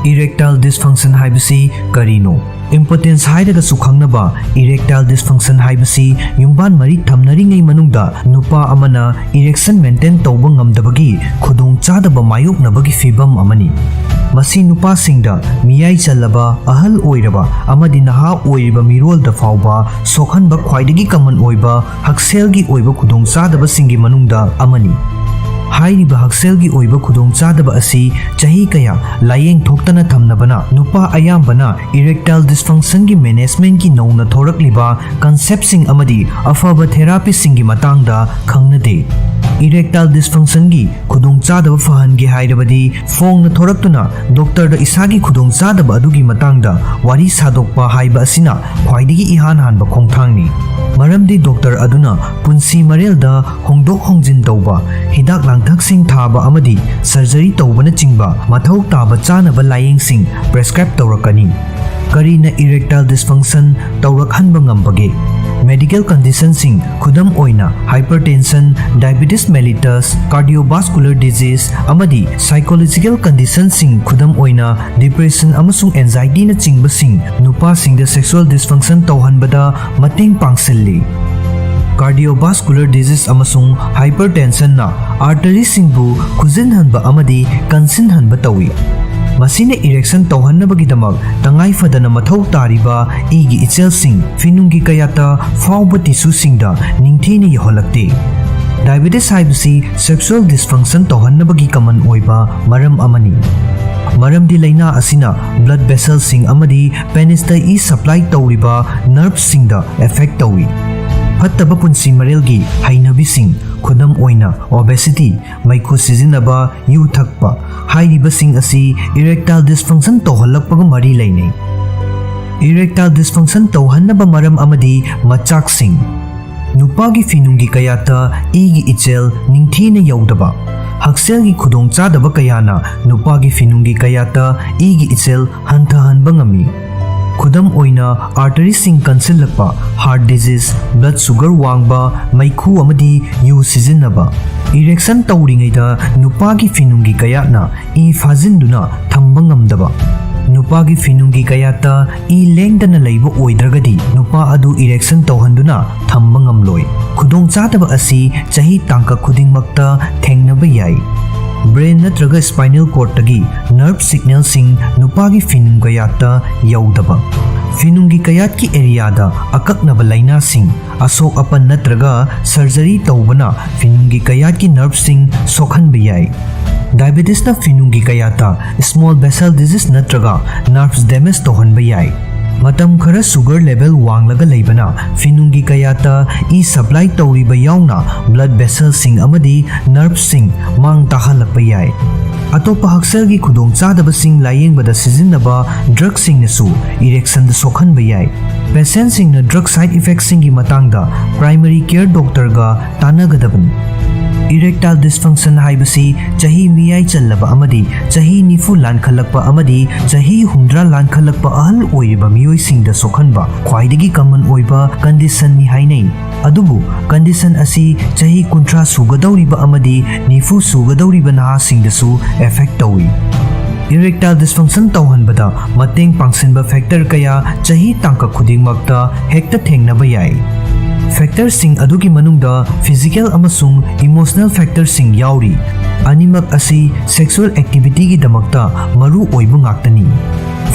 Erectile dysfunction ꯍꯥꯏꯕꯁꯤ ꯀꯔꯤꯅꯣ? Impotence ꯍꯥꯏꯔꯒꯁꯨ ꯈꯪꯅꯕ erectile dysfunction ꯍꯥꯏꯕꯁꯤ ꯌꯨꯝꯕꯥꯟ ꯃꯔꯤ ꯊꯝꯅꯔꯤꯉꯩ ꯃꯅꯨꯡꯗ ꯅꯨꯄꯥ ꯑꯃꯅ erection maintain ꯇꯧꯕ ꯉꯝꯗꯕꯒꯤ ꯈꯨꯗꯣꯡꯆꯥꯗꯕ ꯃꯥꯌꯣꯛꯅꯕꯒꯤ ꯐꯤꯚꯝ ꯑꯃꯅꯤ꯫ ꯃꯁꯤ ꯅꯨꯄꯥꯁꯤꯡꯗ, ꯃꯤꯌꯥꯏ ꯆꯜꯂꯕ, ꯑꯍꯜ ꯑꯣꯏꯔꯕ ꯑꯃꯗꯤ ꯅꯍꯥ ꯑꯣꯏꯔꯤꯕ ꯃꯤꯔꯣꯜꯗ ꯐꯥꯎꯕ ꯁꯣꯛꯍꯟꯕ ꯈ꯭ꯋꯥꯏꯗꯒꯤ common ꯑꯣꯏꯕ ꯍꯛꯁꯦꯜꯒꯤ ꯑꯣꯏꯕ ꯈꯨꯗꯣꯡꯆꯥꯗꯕꯁꯤꯡꯒꯤ ꯃꯅꯨꯡꯗ ꯑꯃꯅꯤ꯫ ꯍꯥꯏꯔꯤꯕ ꯍꯛꯁꯦꯜꯒꯤ ꯑꯣꯏꯕ ꯈꯨꯗꯣꯡꯆꯥꯗꯕ ꯑꯁꯤ ꯆꯍꯤ ꯀꯌꯥ ꯂꯥꯌꯦꯡ ꯊꯣꯛꯇꯅ ꯊꯝꯅꯕꯅ ꯅꯨꯄꯥ ꯑꯌꯥꯝꯕꯅ erectile dysfunctionꯒꯤ managementꯀꯤ ꯅꯧꯅ ꯊꯣꯔꯛꯂꯤꯕ conceptꯁꯤꯡ ꯑꯃꯗꯤ ꯑꯐꯕ therapyꯁꯤꯡꯒꯤ ꯃꯇꯥꯡꯗ ꯈꯪꯅꯗꯦ꯫ Erectile dysfunctionꯒꯤ ꯈꯨꯗꯣꯡꯆꯥꯗꯕ ꯐꯍꯟꯒꯦ ꯍꯥꯏꯔꯕꯗꯤ ꯐꯣꯡꯅ ꯊꯣꯔꯛꯇꯨꯅ doctorꯗ ꯏꯁꯥꯒꯤ ꯈꯨꯗꯣꯡꯆꯥꯗꯕ ꯑꯗꯨꯒꯤ ꯃꯇꯥꯡꯗ ꯋꯥꯔꯤ ꯁꯥꯗꯣꯛꯄ ꯍꯥꯏꯕ ꯑꯁꯤꯅ ꯈ꯭ꯋꯥꯏꯗꯒꯤ ꯏꯍꯥꯟ ꯍꯥꯟꯕ ꯈꯣꯡꯊꯥꯡꯅꯤ꯫ ꯃꯔꯝꯗꯤ doctor ꯑꯗꯨꯅ ꯄꯨꯟꯁꯤ ꯃꯔꯦꯜꯗ ꯍꯣꯡꯗꯣꯛ ꯍꯣꯡꯖꯤꯟ ꯇꯧꯕ, ꯍꯤꯗꯥꯛ ꯂꯥꯡꯊꯛꯁꯤꯡ ꯊꯥꯕ ꯑꯃꯗꯤ surgery ꯇꯧꯕꯅꯆꯤꯡꯕ ꯃꯊꯧ ꯇꯥꯕ ꯆꯥꯅꯕ ꯂꯥꯌꯦꯡꯁꯤꯡ prescribe ꯇꯧꯔꯛꯀꯅꯤ꯫ ꯀꯔꯤꯅ erectile dysfunction ꯇꯧꯔꯛꯍꯟꯕ ꯉꯝꯕꯒꯦ? Medical conditionꯁꯤꯡ, ꯈꯨꯗꯝ ꯑꯣꯏꯅ hypertension, diabetes mellitus, cardiovascular disease, ꯑꯃꯗꯤ psychological conditionꯁꯤꯡ, ꯈꯨꯗꯝ ꯑꯣꯏꯅ depression ꯑꯃꯁꯨꯡ anxietyꯅꯆꯤꯡꯕꯁꯤꯡ, ꯅꯨꯄꯥꯁꯤꯡꯗ sexual dysfunction ꯇꯧꯍꯟꯕꯗ ꯃꯇꯦꯡ ꯄꯥꯡꯁꯤꯜꯂꯤ꯫ Cardiovascular disease ꯑꯃꯁꯨꯡ hypertensionꯅ arteryꯁꯤꯡꯕꯨ ꯈꯨꯖꯤꯟꯍꯟꯕ ꯑꯃꯗꯤ ꯀꯟꯁꯤꯟꯍꯟꯕ ꯇꯧꯏ꯫ ꯃꯁꯤꯅ erection ꯇꯧꯍꯟꯅꯕꯒꯤꯗꯃꯛ ꯇꯉꯥꯏ ꯐꯗꯅ ꯃꯊꯧ ꯇꯥꯔꯤꯕ ꯏꯒꯤ ꯏꯆꯦꯜꯁꯤꯡ, ꯐꯤꯅꯨꯡꯒꯤ ꯀꯌꯥꯠꯇ ꯐꯥꯎꯕ tissueꯁꯤꯡꯗ ꯅꯤꯡꯊꯤꯅ ꯌꯧꯍꯜꯂꯛꯇꯦ꯫ Diabetes ꯍꯥꯏꯕꯁꯤ sexual dysfunction ꯇꯧꯍꯟꯅꯕꯒꯤ common ꯑꯣꯏꯕ ꯃꯔꯝ ꯑꯃꯅꯤ꯫ ꯃꯔꯝꯗꯤ ꯂꯥꯏꯅꯥ ꯑꯁꯤꯅ blood vesselꯁꯤꯡ ꯑꯃꯗꯤ penisꯇ ꯏ supply ꯇꯧꯔꯤꯕ nerveꯁꯤꯡꯗ affect ꯇꯧꯏ꯫ ꯐꯠꯇꯕ ꯄꯨꯟꯁꯤ ꯃꯔꯦꯜꯒꯤ ꯍꯩꯅꯕꯤꯁꯤꯡ, ꯈꯨꯗꯝ ꯑꯣꯏꯅ obesity, ꯃꯩꯈꯨ ꯁꯤꯖꯤꯟꯅꯕ, ꯌꯨ ꯊꯛꯄ, ꯍꯥꯏꯔꯤꯕꯁꯤꯡ ꯑꯁꯤ erectile dysfunction ꯇꯧꯍꯜꯂꯛꯄꯒ ꯃꯔꯤ ꯂꯩꯅꯩ꯫ Erectile dysfunction ꯇꯧꯍꯟꯅꯕ ꯃꯔꯝ ꯑꯃꯗꯤ ꯃꯆꯥꯛꯁꯤꯡ꯫ ꯅꯨꯄꯥꯒꯤ ꯐꯤꯅꯨꯡꯒꯤ ꯀꯌꯥꯠꯇ ꯏꯒꯤ ꯏꯆꯦꯜ ꯅꯤꯡꯊꯤꯅ ꯌꯧꯗꯕ꯫ ꯍꯛꯁꯦꯜꯒꯤ ꯈꯨꯗꯣꯡꯆꯥꯗꯕ ꯀꯌꯥꯅ ꯅꯨꯄꯥꯒꯤ ꯐꯤꯅꯨꯡꯒꯤ ꯀꯌꯥꯠꯇ ꯏꯒꯤ ꯏꯆꯦꯜ ꯍꯟꯊꯍꯟꯕ ꯉꯝꯃꯤ꯫ ꯈꯨꯗꯝ ꯑꯣꯏꯅ, arteryꯁꯤꯡ ꯀꯟꯁꯤꯜꯂꯛꯄ, heart disease, blood sugar ꯋꯥꯡꯕ, ꯃꯩꯈꯨ ꯑꯃꯗꯤ ꯌꯨ ꯁꯤꯖꯤꯟꯅꯕ꯫ Erection ꯇꯧꯔꯤꯉꯩꯗ ꯅꯨꯄꯥꯒꯤ ꯐꯤꯅꯨꯡꯒꯤ ꯀꯌꯥꯠꯅ ꯏ ꯐꯥꯖꯤꯟꯗꯨꯅ ꯊꯝꯕ ꯉꯝꯗꯕ꯫ ꯅꯨꯄꯥꯒꯤ ꯐꯤꯅꯨꯡꯒꯤ ꯀꯌꯥꯠꯇ ꯏ ꯂꯦꯡꯗꯅ ꯂꯩꯕ ꯑꯣꯏꯗ꯭ꯔꯒꯗꯤ ꯅꯨꯄꯥ ꯑꯗꯨ erection ꯇꯧꯍꯟꯗꯨꯅ ꯊꯝꯕ ꯉꯝꯂꯣꯏ꯫ ꯈꯨꯗꯣꯡꯆꯥꯗꯕ ꯑꯁꯤ ꯆꯍꯤ ꯇꯥꯡꯀꯛ ꯈꯨꯗꯤꯡꯃꯛꯇ ꯊꯦꯡꯅꯕ ꯌꯥꯏ꯫ Brain ꯅꯠꯇ꯭ꯔꯒ spinal cordꯇꯒꯤ nerve signalꯁꯤꯡ ꯅꯨꯄꯥꯒꯤ ꯐꯤꯅꯨꯡ ꯀꯌꯥꯠꯇ ꯌꯧꯗꯕ꯫ ꯐꯤꯅꯨꯡꯒꯤ ꯀꯌꯥꯠꯀꯤ ꯑꯦꯔꯤꯌꯥꯗ ꯑꯀꯛꯅꯕ ꯂꯥꯏꯅꯥꯁꯤꯡ, ꯑꯁꯣꯛ ꯑꯄꯟ ꯅꯠꯇ꯭ꯔꯒ ꯁꯔꯖꯔꯤ ꯇꯧꯕꯅ ꯐꯤꯅꯨꯡꯒꯤ ꯀꯌꯥꯠꯀꯤ ꯅꯔꯚꯁꯤꯡ ꯁꯣꯛꯍꯟꯕ ꯌꯥꯏ꯫ ꯗꯥꯏꯕꯦꯇꯤꯁꯅ ꯐꯤꯅꯨꯡꯒꯤ ꯀꯌꯥꯠꯇ ꯁ꯭ꯃꯣꯜ ꯚꯦꯁꯦꯜ ꯗꯤꯖꯤꯖ ꯅꯠꯇ꯭ꯔꯒ ꯅꯔꯚꯁ ꯗꯦꯃꯦꯖ ꯇꯧꯍꯟꯕ ꯌꯥꯏ꯫ ꯃꯇꯝ ꯈꯔ ꯁꯨꯒꯔ ꯂꯦꯚꯦꯜ ꯋꯥꯡꯂꯒ ꯂꯩꯕꯅ ꯐꯤꯅꯨꯡꯒꯤ ꯀꯌꯥꯠꯇ ꯏ ꯁꯄ꯭ꯂꯥꯏ ꯇꯧꯔꯤꯕ ꯌꯥꯎꯅ ꯕ꯭ꯂꯗ ꯚꯦꯁꯦꯜꯁꯤꯡ ꯑꯃꯗꯤ ꯅꯔꯚꯁꯤꯡ ꯃꯥꯡ ꯇꯥꯍꯜꯂꯛꯄ ꯌꯥꯏ꯫ ꯑꯇꯣꯞꯄ ꯍꯛꯁꯦꯜꯒꯤ ꯈꯨꯗꯣꯡꯆꯥꯗꯕꯁꯤꯡ ꯂꯥꯌꯦꯡꯕꯗ ꯁꯤꯖꯤꯟꯅꯕ ꯗ꯭ꯔꯒꯁꯤꯡꯅꯁꯨ ꯏꯔꯦꯛꯁꯟꯗ ꯁꯣꯛꯍꯟꯕ ꯌꯥꯏ꯫ ꯄꯦꯁꯦꯟꯁꯤꯡꯅ ꯗ꯭ꯔꯒ ꯁꯥꯏꯗ ꯏꯐꯦꯛꯁꯤꯡꯒꯤ ꯃꯇꯥꯡꯗ ꯄ꯭ꯔꯥꯏꯃꯔꯤ ꯀꯦꯌꯔ ꯗꯣꯛꯇꯔꯒ ꯇꯥꯟꯅꯒꯗꯕꯅꯤ꯫ ꯏꯔꯦꯛꯇꯥꯏꯜ ꯗꯤꯁꯐꯪꯁꯟ ꯍꯥꯏꯕꯁꯤ ꯆꯍꯤ ꯃꯤꯌꯥꯏ ꯆꯜꯂꯕ ꯑꯃꯗꯤ ꯆꯍꯤ ꯅꯤꯐꯨ ꯂꯥꯟꯈꯠꯂꯛꯄ ꯑꯃꯗꯤ ꯆꯍꯤ ꯍꯨꯝꯗ꯭ꯔꯥ ꯂꯥꯟꯈꯠꯂꯛꯄ ꯑꯍꯜ ꯑꯣꯏꯔꯤꯕ ꯃꯤꯑꯣꯏꯁꯤꯡꯗ ꯁꯣꯛꯍꯟꯕ ꯈ꯭ꯋꯥꯏꯗꯒꯤ ꯀꯃꯟ ꯑꯣꯏꯕ ꯀꯟꯗꯤꯁꯟꯅꯤ ꯍꯥꯏꯅꯩ꯫ ꯑꯗꯨꯕꯨ ꯀꯟꯗꯤꯁꯟ ꯑꯁꯤ ꯆꯍꯤ ꯀꯨꯟꯊ꯭ꯔꯥ ꯁꯨꯒꯗꯧꯔꯤꯕ ꯑꯃꯗꯤ ꯅꯤꯐꯨ ꯁꯨꯒꯗꯧꯔꯤꯕ ꯅꯍꯥꯁꯤꯡꯗꯁꯨ ꯑꯦꯐꯦꯛ ꯇꯧꯏ꯫ ꯏꯔꯦꯛꯇꯥꯏꯜ ꯗꯤꯁꯐꯪꯁꯟ ꯇꯧꯍꯟꯕꯗ ꯃꯇꯦꯡ ꯄꯥꯡꯁꯤꯟꯕ ꯐꯦꯛꯇꯔ ꯀꯌꯥ ꯆꯍꯤ ꯇꯥꯡꯀꯛ ꯈꯨꯗꯤꯡꯃꯛꯇ ꯍꯦꯛꯇ ꯊꯦꯡꯅꯕ ꯌꯥꯏ꯫ ꯐꯦꯛꯇꯔꯁꯤꯡ ꯑꯗꯨꯒꯤ ꯃꯅꯨꯡꯗ ꯐꯤꯖꯤꯀꯦꯜ ꯑꯃꯁꯨꯡ ꯏꯃꯣꯁꯅꯦꯜ ꯐꯦꯛꯇꯔꯁꯤꯡ ꯌꯥꯎꯔꯤ꯫ ꯑꯅꯤꯃꯛ ꯑꯁꯤ ꯁꯦꯛꯁꯨꯑꯦꯜ ꯑꯦꯛꯇꯤꯚꯤꯇꯤꯒꯤꯗꯃꯛꯇ ꯃꯔꯨ ꯑꯣꯏꯕ ꯉꯥꯛꯇꯅꯤ꯫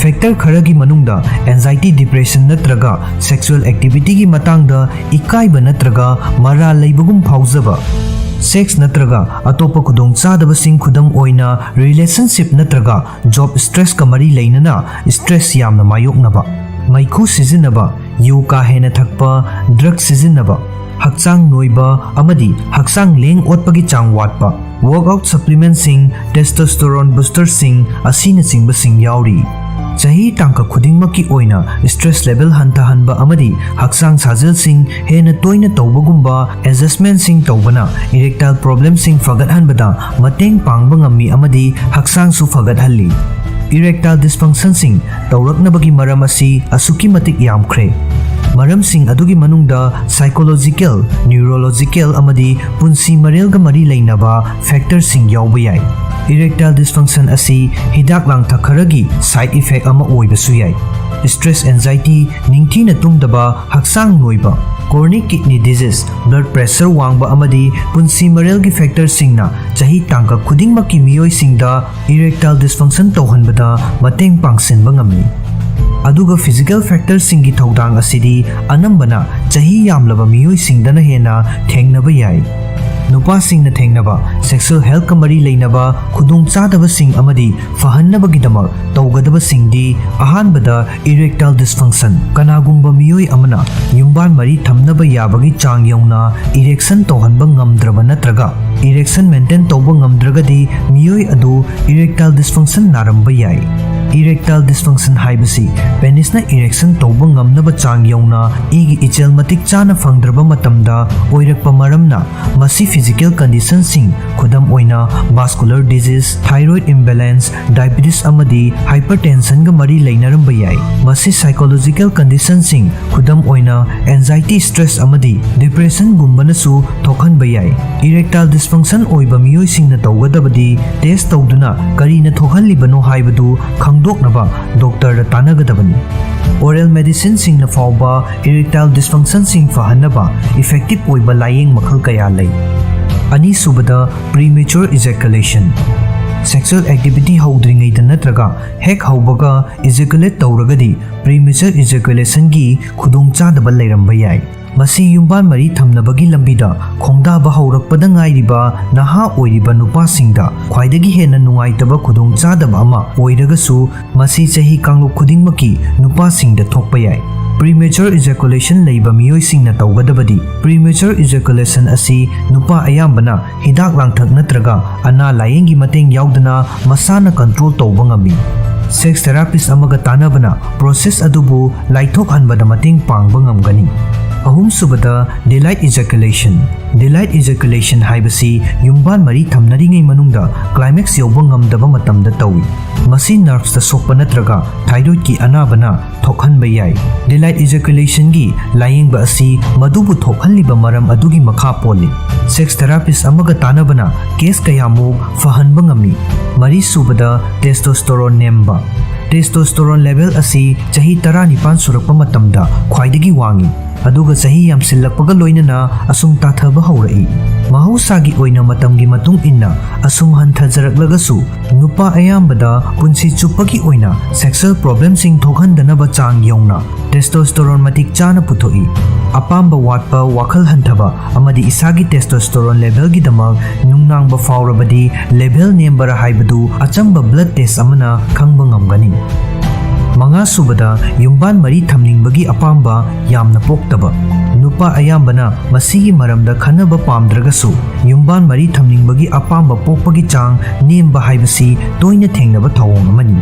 ꯐꯦꯛꯇꯔ ꯈꯔꯒꯤ ꯃꯅꯨꯡꯗ ꯑꯦꯟꯖꯥꯏꯇꯤ, ꯗꯤꯄ꯭ꯔꯦꯁꯟ ꯅꯠꯇ꯭ꯔꯒ ꯁꯦꯛꯁꯨꯑꯦꯜ ꯑꯦꯛꯇꯤꯚꯤꯇꯤꯒꯤ ꯃꯇꯥꯡꯗ ꯏꯀꯥꯏꯕ ꯅꯠꯇ꯭ꯔꯒ ꯃꯔꯥꯜ ꯂꯩꯕꯒꯨꯝ ꯐꯥꯎꯖꯕ, ꯁꯦꯛꯁ ꯅꯠꯇ꯭ꯔꯒ ꯑꯇꯣꯞꯄ ꯈꯨꯗꯣꯡꯆꯥꯗꯕꯁꯤꯡ, ꯈꯨꯗꯝ ꯑꯣꯏꯅ ꯔꯤꯂꯦꯁꯟꯁꯤꯞ ꯅꯠꯇ꯭ꯔꯒ ꯖꯣꯕ ꯁ꯭ꯇ꯭ꯔꯦꯁꯀ ꯃꯔꯤ ꯂꯩꯅꯅ ꯁ꯭ꯇ꯭ꯔꯦꯁ ꯌꯥꯝꯅ ꯃꯥꯌꯣꯛꯅꯕ, ꯃꯩꯈꯨ ꯁꯤꯖꯤꯟꯅꯕ, ꯌꯨ ꯀꯥ ꯍꯦꯟꯅ ꯊꯛꯄ, ꯗ꯭ꯔꯒ ꯁꯤꯖꯤꯟꯅꯕ, ꯍꯛꯆꯥꯡ ꯅꯣꯏꯕ ꯑꯃꯗꯤ ꯍꯛꯆꯥꯡ ꯂꯦꯡ ꯑꯣꯠꯄꯒꯤ ꯆꯥꯡ ꯋꯥꯠꯄ, ꯋꯥꯔꯛꯑꯥꯎꯠ ꯁꯄ꯭ꯂꯤꯃꯦꯟꯠꯁꯤꯡ, ꯇꯦꯁꯇꯣꯁꯇꯦꯔꯣꯟ ꯕꯨꯁꯇꯔꯁꯤꯡ ꯑꯁꯤꯅꯆꯤꯡꯕꯁꯤꯡ ꯌꯥꯎꯔꯤ꯫ ꯆꯍꯤ ꯇꯥꯡꯀꯛ ꯈꯨꯗꯤꯡꯃꯛꯀꯤ ꯑꯣꯏꯅ ꯁ꯭ꯇ꯭ꯔꯦꯁ ꯂꯦꯚꯦꯜ ꯍꯟꯊꯍꯟꯕ ꯑꯃꯗꯤ ꯍꯛꯆꯥꯡ ꯁꯥꯖꯦꯜꯁꯤꯡ ꯍꯦꯟꯅ ꯇꯣꯏꯅ ꯇꯧꯕꯒꯨꯝꯕ ꯑꯦꯗꯖꯁ꯭ꯇꯃꯦꯟꯠꯁꯤꯡ ꯇꯧꯕꯅ ꯏꯔꯦꯛꯇꯥꯏꯜ ꯄ꯭ꯔꯣꯕ꯭ꯂꯦꯝꯁꯤꯡ ꯐꯒꯠꯍꯟꯕꯗ ꯃꯇꯦꯡ ꯄꯥꯡꯕ ꯉꯝꯃꯤ ꯑꯃꯗꯤ ꯍꯛꯆꯥꯡꯁꯨ ꯐꯒꯠꯍꯜꯂꯤ꯫ ꯏꯔꯦꯛꯇꯥꯏꯜ ꯗꯤꯁꯐꯪꯁꯟꯁꯤꯡ ꯇꯧꯔꯛꯅꯕꯒꯤ ꯃꯔꯝ ꯑꯁꯤ ꯑꯁꯨꯛꯀꯤ ꯃꯇꯤꯛ ꯌꯥꯝꯈ꯭ꯔꯦ꯫ ꯃꯔꯝꯁꯤꯡ ꯑꯗꯨꯒꯤ ꯃꯅꯨꯡꯗ ꯁꯥꯏꯀꯣꯂꯣꯖꯤꯀꯦꯜ, ꯅ꯭ꯌꯨꯔꯣꯂꯣꯖꯤꯀꯦꯜ ꯑꯃꯗꯤ ꯄꯨꯟꯁꯤ ꯃꯔꯦꯜꯒ ꯃꯔꯤ ꯂꯩꯅꯕ ꯐꯦꯛꯇꯔꯁꯤꯡ ꯌꯥꯎꯕ ꯌꯥꯏ꯫ ꯏꯔꯦꯛꯇꯥꯏꯜ ꯗꯤꯁꯐꯪꯁꯟ ꯑꯁꯤ ꯍꯤꯗꯥꯛ ꯂꯥꯡꯊꯛ ꯈꯔꯒꯤ ꯁꯥꯏꯗ ꯏꯐꯦꯛ ꯑꯃ ꯑꯣꯏꯕꯁꯨ ꯌꯥꯏ꯫ ꯁ꯭ꯇ꯭ꯔꯦꯁ, ꯑꯦꯟꯖꯥꯏꯇꯤ, ꯅꯤꯡꯊꯤꯅ ꯇꯨꯝꯗꯕ, ꯍꯛꯆꯥꯡ ꯅꯣꯏꯕ, chronic kidney disease, blood pressure ꯋꯥꯡꯕ ꯑꯃꯗꯤ ꯄꯨꯟꯁꯤ ꯃꯔꯦꯜꯒꯤ ꯐꯦꯛꯇꯔꯁꯤꯡꯅ ꯆꯍꯤ ꯇꯥꯡꯀꯛ ꯈꯨꯗꯤꯡꯃꯛꯀꯤ ꯃꯤꯑꯣꯏꯁꯤꯡꯗ ꯏꯔꯦꯛꯇꯥꯏꯜ ꯗꯤꯁꯐꯪꯁꯟ ꯇꯧꯍꯟꯕꯗ ꯃꯇꯦꯡ ꯄꯥꯡꯁꯤꯟꯕ ꯉꯝꯃꯤ꯫ ꯑꯗꯨꯒ physical factorꯁꯤꯡꯒꯤ ꯊꯧꯗꯥꯡ ꯑꯁꯤꯗꯤ ꯑꯅꯝꯕꯅ ꯆꯍꯤ ꯌꯥꯝꯂꯕ ꯃꯤꯑꯣꯏꯁꯤꯡꯗꯅ ꯍꯦꯟꯅ ꯊꯦꯡꯅꯕ ꯌꯥꯏ꯫ ꯅꯨꯄꯥꯁꯤꯡꯅ ꯊꯦꯡꯅꯕ sexual healthꯀ ꯃꯔꯤ ꯂꯩꯅꯕ ꯈꯨꯗꯣꯡꯆꯥꯗꯕꯁꯤꯡ ꯑꯃꯗꯤ ꯐꯍꯟꯅꯕꯒꯤꯗꯃꯛ ꯇꯧꯒꯗꯕꯁꯤꯡꯗꯤ, ꯑꯍꯥꯟꯕꯗ, erectile dysfunction꯫ ꯀꯅꯥꯒꯨꯝꯕ ꯃꯤꯑꯣꯏ ꯑꯃꯅ ꯌꯨꯝꯕꯥꯟ ꯃꯔꯤ ꯊꯝꯅꯕ ꯌꯥꯕꯒꯤ ꯆꯥꯡ ꯌꯧꯅ erection ꯇꯧꯍꯟꯕ ꯉꯝꯗ꯭ꯔꯕ ꯅꯠꯇ꯭ꯔꯒ erection maintain ꯇꯧꯕ ꯉꯝꯗ꯭ꯔꯒꯗꯤ, ꯃꯤꯑꯣꯏ ꯑꯗꯨ erectile dysfunction ꯅꯥꯔꯝꯕ ꯌꯥꯏ꯫ Erectile dysfunction ꯍꯥꯏꯕꯁꯤ penisꯅ erection ꯇꯧꯕ ꯉꯝꯅꯕ ꯆꯥꯡ ꯌꯧꯅ ꯏꯒꯤ ꯏꯆꯦꯜ ꯃꯇꯤꯛ ꯆꯥꯅ ꯐꯪꯗ꯭ꯔꯕ ꯃꯇꯝꯗ ꯑꯣꯏꯔꯛꯄ ꯃꯔꯝꯅ, ꯃꯁꯤ physical conditionꯁꯤꯡ, ꯈꯨꯗꯝ ꯑꯣꯏꯅ vascular disease, thyroid imbalance, diabetes ꯑꯃꯗꯤ hypertensionꯒ ꯃꯔꯤ ꯂꯩꯅꯔꯝꯕ ꯌꯥꯏ꯫ ꯃꯁꯤ psychological conditionꯁꯤꯡ, ꯈꯨꯗꯝ ꯑꯣꯏꯅ anxiety, stress ꯑꯃꯗꯤ depressionꯒꯨꯝꯕꯅꯁꯨ ꯊꯣꯛꯍꯟꯕ ꯌꯥꯏ꯫ Erectile dysfunction ꯑꯣꯏꯕ ꯃꯤꯑꯣꯏꯁꯤꯡꯅ ꯇꯧꯒꯗꯕꯗꯤ, test ꯇꯧꯗꯨꯅ ꯀꯔꯤꯅ ꯊꯣꯛꯍꯜꯂꯤꯕꯅꯣ ꯍꯥꯏꯕꯗꯨ ꯈꯪꯗꯣꯛꯅꯕ doctorꯗ ꯇꯥꯟꯅꯒꯗꯕꯅꯤ꯫ Oral medicineꯁꯤꯡꯅ ꯐꯥꯎꯕ erectile dysfunctionꯁꯤꯡ ꯐꯍꯟꯅꯕ effective ꯑꯣꯏꯕ ꯂꯥꯌꯦꯡ ꯃꯈꯜ ꯀꯌꯥ ꯂꯩ꯫ ꯑꯅꯤꯁꯨꯕꯗ, premature ejaculation꯫ Sexual activity ꯍꯧꯗ꯭ꯔꯤꯉꯩꯗ ꯅꯠꯇ꯭ꯔꯒ ꯍꯦꯛ ꯍꯧꯕꯒ ejaculate ꯇꯧꯔꯒꯗꯤ premature ejaculationꯒꯤ ꯈꯨꯗꯣꯡꯆꯥꯗꯕ ꯂꯩꯔꯝꯕ ꯌꯥꯏ꯫ ꯃꯁꯤ ꯌꯨꯝꯕꯥꯟ ꯃꯔꯤ ꯊꯝꯅꯕꯒꯤ ꯂꯝꯕꯤꯗ ꯈꯣꯡꯗꯥꯕ ꯍꯧꯔꯛꯄꯗ ꯉꯥꯏꯔꯤꯕ ꯅꯍꯥ ꯑꯣꯏꯔꯤꯕ ꯅꯨꯄꯥꯁꯤꯡꯗ ꯈ꯭ꯋꯥꯏꯗꯒꯤ ꯍꯦꯟꯅ ꯅꯨꯡꯉꯥꯏꯇꯕ ꯈꯨꯗꯣꯡꯆꯥꯗꯕ ꯑꯃ ꯑꯣꯏꯔꯒꯁꯨ, ꯃꯁꯤ ꯆꯍꯤ ꯀꯥꯡꯂꯨꯞ ꯈꯨꯗꯤꯡꯃꯛꯀꯤ ꯅꯨꯄꯥꯁꯤꯡꯗ ꯊꯣꯛꯄ ꯌꯥꯏ꯫ Premature ejaculation ꯂꯩꯕ ꯃꯤꯑꯣꯏꯁꯤꯡꯅ ꯇꯧꯒꯗꯕꯗꯤ, premature ejaculation ꯑꯁꯤ ꯅꯨꯄꯥ ꯑꯌꯥꯝꯕꯅ ꯍꯤꯗꯥꯛ ꯂꯥꯡꯊꯛ ꯅꯠꯇ꯭ꯔꯒ ꯑꯅꯥ ꯂꯥꯌꯦꯡꯒꯤ ꯃꯇꯦꯡ ꯌꯥꯎꯗꯅ ꯃꯁꯥꯅ control ꯇꯧꯕ ꯉꯝꯃꯤ꯫ Sex therapist ꯑꯃꯒ ꯇꯥꯟꯅꯕꯅ process ꯑꯗꯨꯕꯨ ꯂꯥꯏꯊꯣꯛꯍꯟꯕꯗ ꯃꯇꯦꯡ ꯄꯥꯡꯕ ꯉꯝꯒꯅꯤ꯫ ꯑꯍꯨꯝꯁꯨꯕꯗ, delayed ejaculation꯫ Delayed ejaculation ꯍꯥꯏꯕꯁꯤ ꯌꯨꯝꯕꯥꯟ ꯃꯔꯤ ꯊꯝꯅꯔꯤꯉꯩ ꯃꯅꯨꯡꯗ climax ꯌꯧꯕ ꯉꯝꯗꯕ ꯃꯇꯝꯗ ꯇꯧꯏ꯫ ꯃꯁꯤ nervesꯇ ꯁꯣꯛꯄ ꯅꯠꯇ꯭ꯔꯒ thyroidꯀꯤ ꯑꯅꯥꯕꯅ ꯊꯣꯛꯍꯟꯕ ꯌꯥꯏ꯫ Delayed ejaculationꯒꯤ ꯂꯥꯌꯦꯡꯕ ꯑꯁꯤ ꯃꯗꯨꯕꯨ ꯊꯣꯛꯍꯜꯂꯤꯕ ꯃꯔꯝ ꯑꯗꯨꯒꯤ ꯃꯈꯥ ꯄꯣꯜꯂꯤ꯫ Sex therapist ꯑꯃꯒ ꯇꯥꯟꯅꯕꯅ case ꯀꯌꯥꯃꯨꯛ ꯐꯍꯟꯕ ꯉꯝꯃꯤ꯫ ꯃꯔꯤꯁꯨꯕꯗ, testosterone ꯅꯦꯝꯕ꯫ Testosterone level ꯑꯁꯤ ꯆꯍꯤ ꯇꯔꯥꯅꯤꯄꯥꯟ ꯁꯨꯔꯛꯄ ꯃꯇꯝꯗ ꯈ꯭ꯋꯥꯏꯗꯒꯤ ꯋꯥꯡꯏ꯫ ꯑꯗꯨꯒ ꯆꯍꯤ ꯌꯥꯝꯁꯤꯜꯂꯛꯄꯒ ꯂꯣꯏꯅꯅ ꯑꯁꯨꯝ ꯇꯥꯊꯕ ꯍꯧꯔꯛꯏ꯫ ꯃꯍꯧꯁꯥꯒꯤ ꯑꯣꯏꯅ ꯃꯇꯝꯒꯤ ꯃꯇꯨꯡ ꯏꯟꯅ ꯑꯁꯨꯝ ꯍꯟꯊꯖꯔꯛꯂꯒꯁꯨ, ꯅꯨꯄꯥ ꯑꯌꯥꯝꯕꯗ ꯄꯨꯟꯁꯤ ꯆꯨꯞꯄꯒꯤ ꯑꯣꯏꯅ sexual problemꯁꯤꯡ ꯊꯣꯛꯍꯟꯗꯅꯕ ꯆꯥꯡ ꯌꯧꯅ testosterone ꯃꯇꯤꯛ ꯆꯥꯅ ꯄꯨꯊꯣꯛꯏ꯫ ꯑꯄꯥꯝꯕ ꯋꯥꯠꯄ, ꯋꯥꯈꯜ ꯍꯟꯊꯕ ꯑꯃꯗꯤ ꯏꯁꯥꯒꯤ testosterone levelꯒꯤꯗꯃꯛ ꯅꯨꯡꯅꯥꯡꯕ ꯐꯥꯎꯔꯕꯗꯤ level ꯅꯦꯝꯕꯔꯥ ꯍꯥꯏꯕꯗꯨ ꯑꯆꯝꯕ blood test ꯑꯃꯅ ꯈꯪꯕ ꯉꯝꯒꯅꯤ꯫ ꯃꯉꯥꯁꯨꯕꯗ, ꯌꯨꯝꯕꯥꯟ ꯃꯔꯤ ꯊꯝꯅꯤꯡꯕꯒꯤ ꯑꯄꯥꯝꯕ ꯌꯥꯝꯅ ꯄꯣꯛꯇꯕ꯫ ꯅꯨꯄꯥ ꯑꯌꯥꯝꯕꯅ ꯃꯁꯤꯒꯤ ꯃꯔꯝꯗ ꯈꯟꯅꯕ ꯄꯥꯝꯗ꯭ꯔꯒꯁꯨ, ꯌꯨꯝꯕꯥꯟ ꯃꯔꯤ ꯊꯝꯅꯤꯡꯕꯒꯤ ꯑꯄꯥꯝꯕ ꯄꯣꯛꯄꯒꯤ ꯆꯥꯡ ꯅꯦꯝꯕ ꯍꯥꯏꯕꯁꯤ ꯇꯣꯏꯅ ꯊꯦꯡꯅꯕ ꯊꯧꯑꯣꯡ ꯑꯃꯅꯤ꯫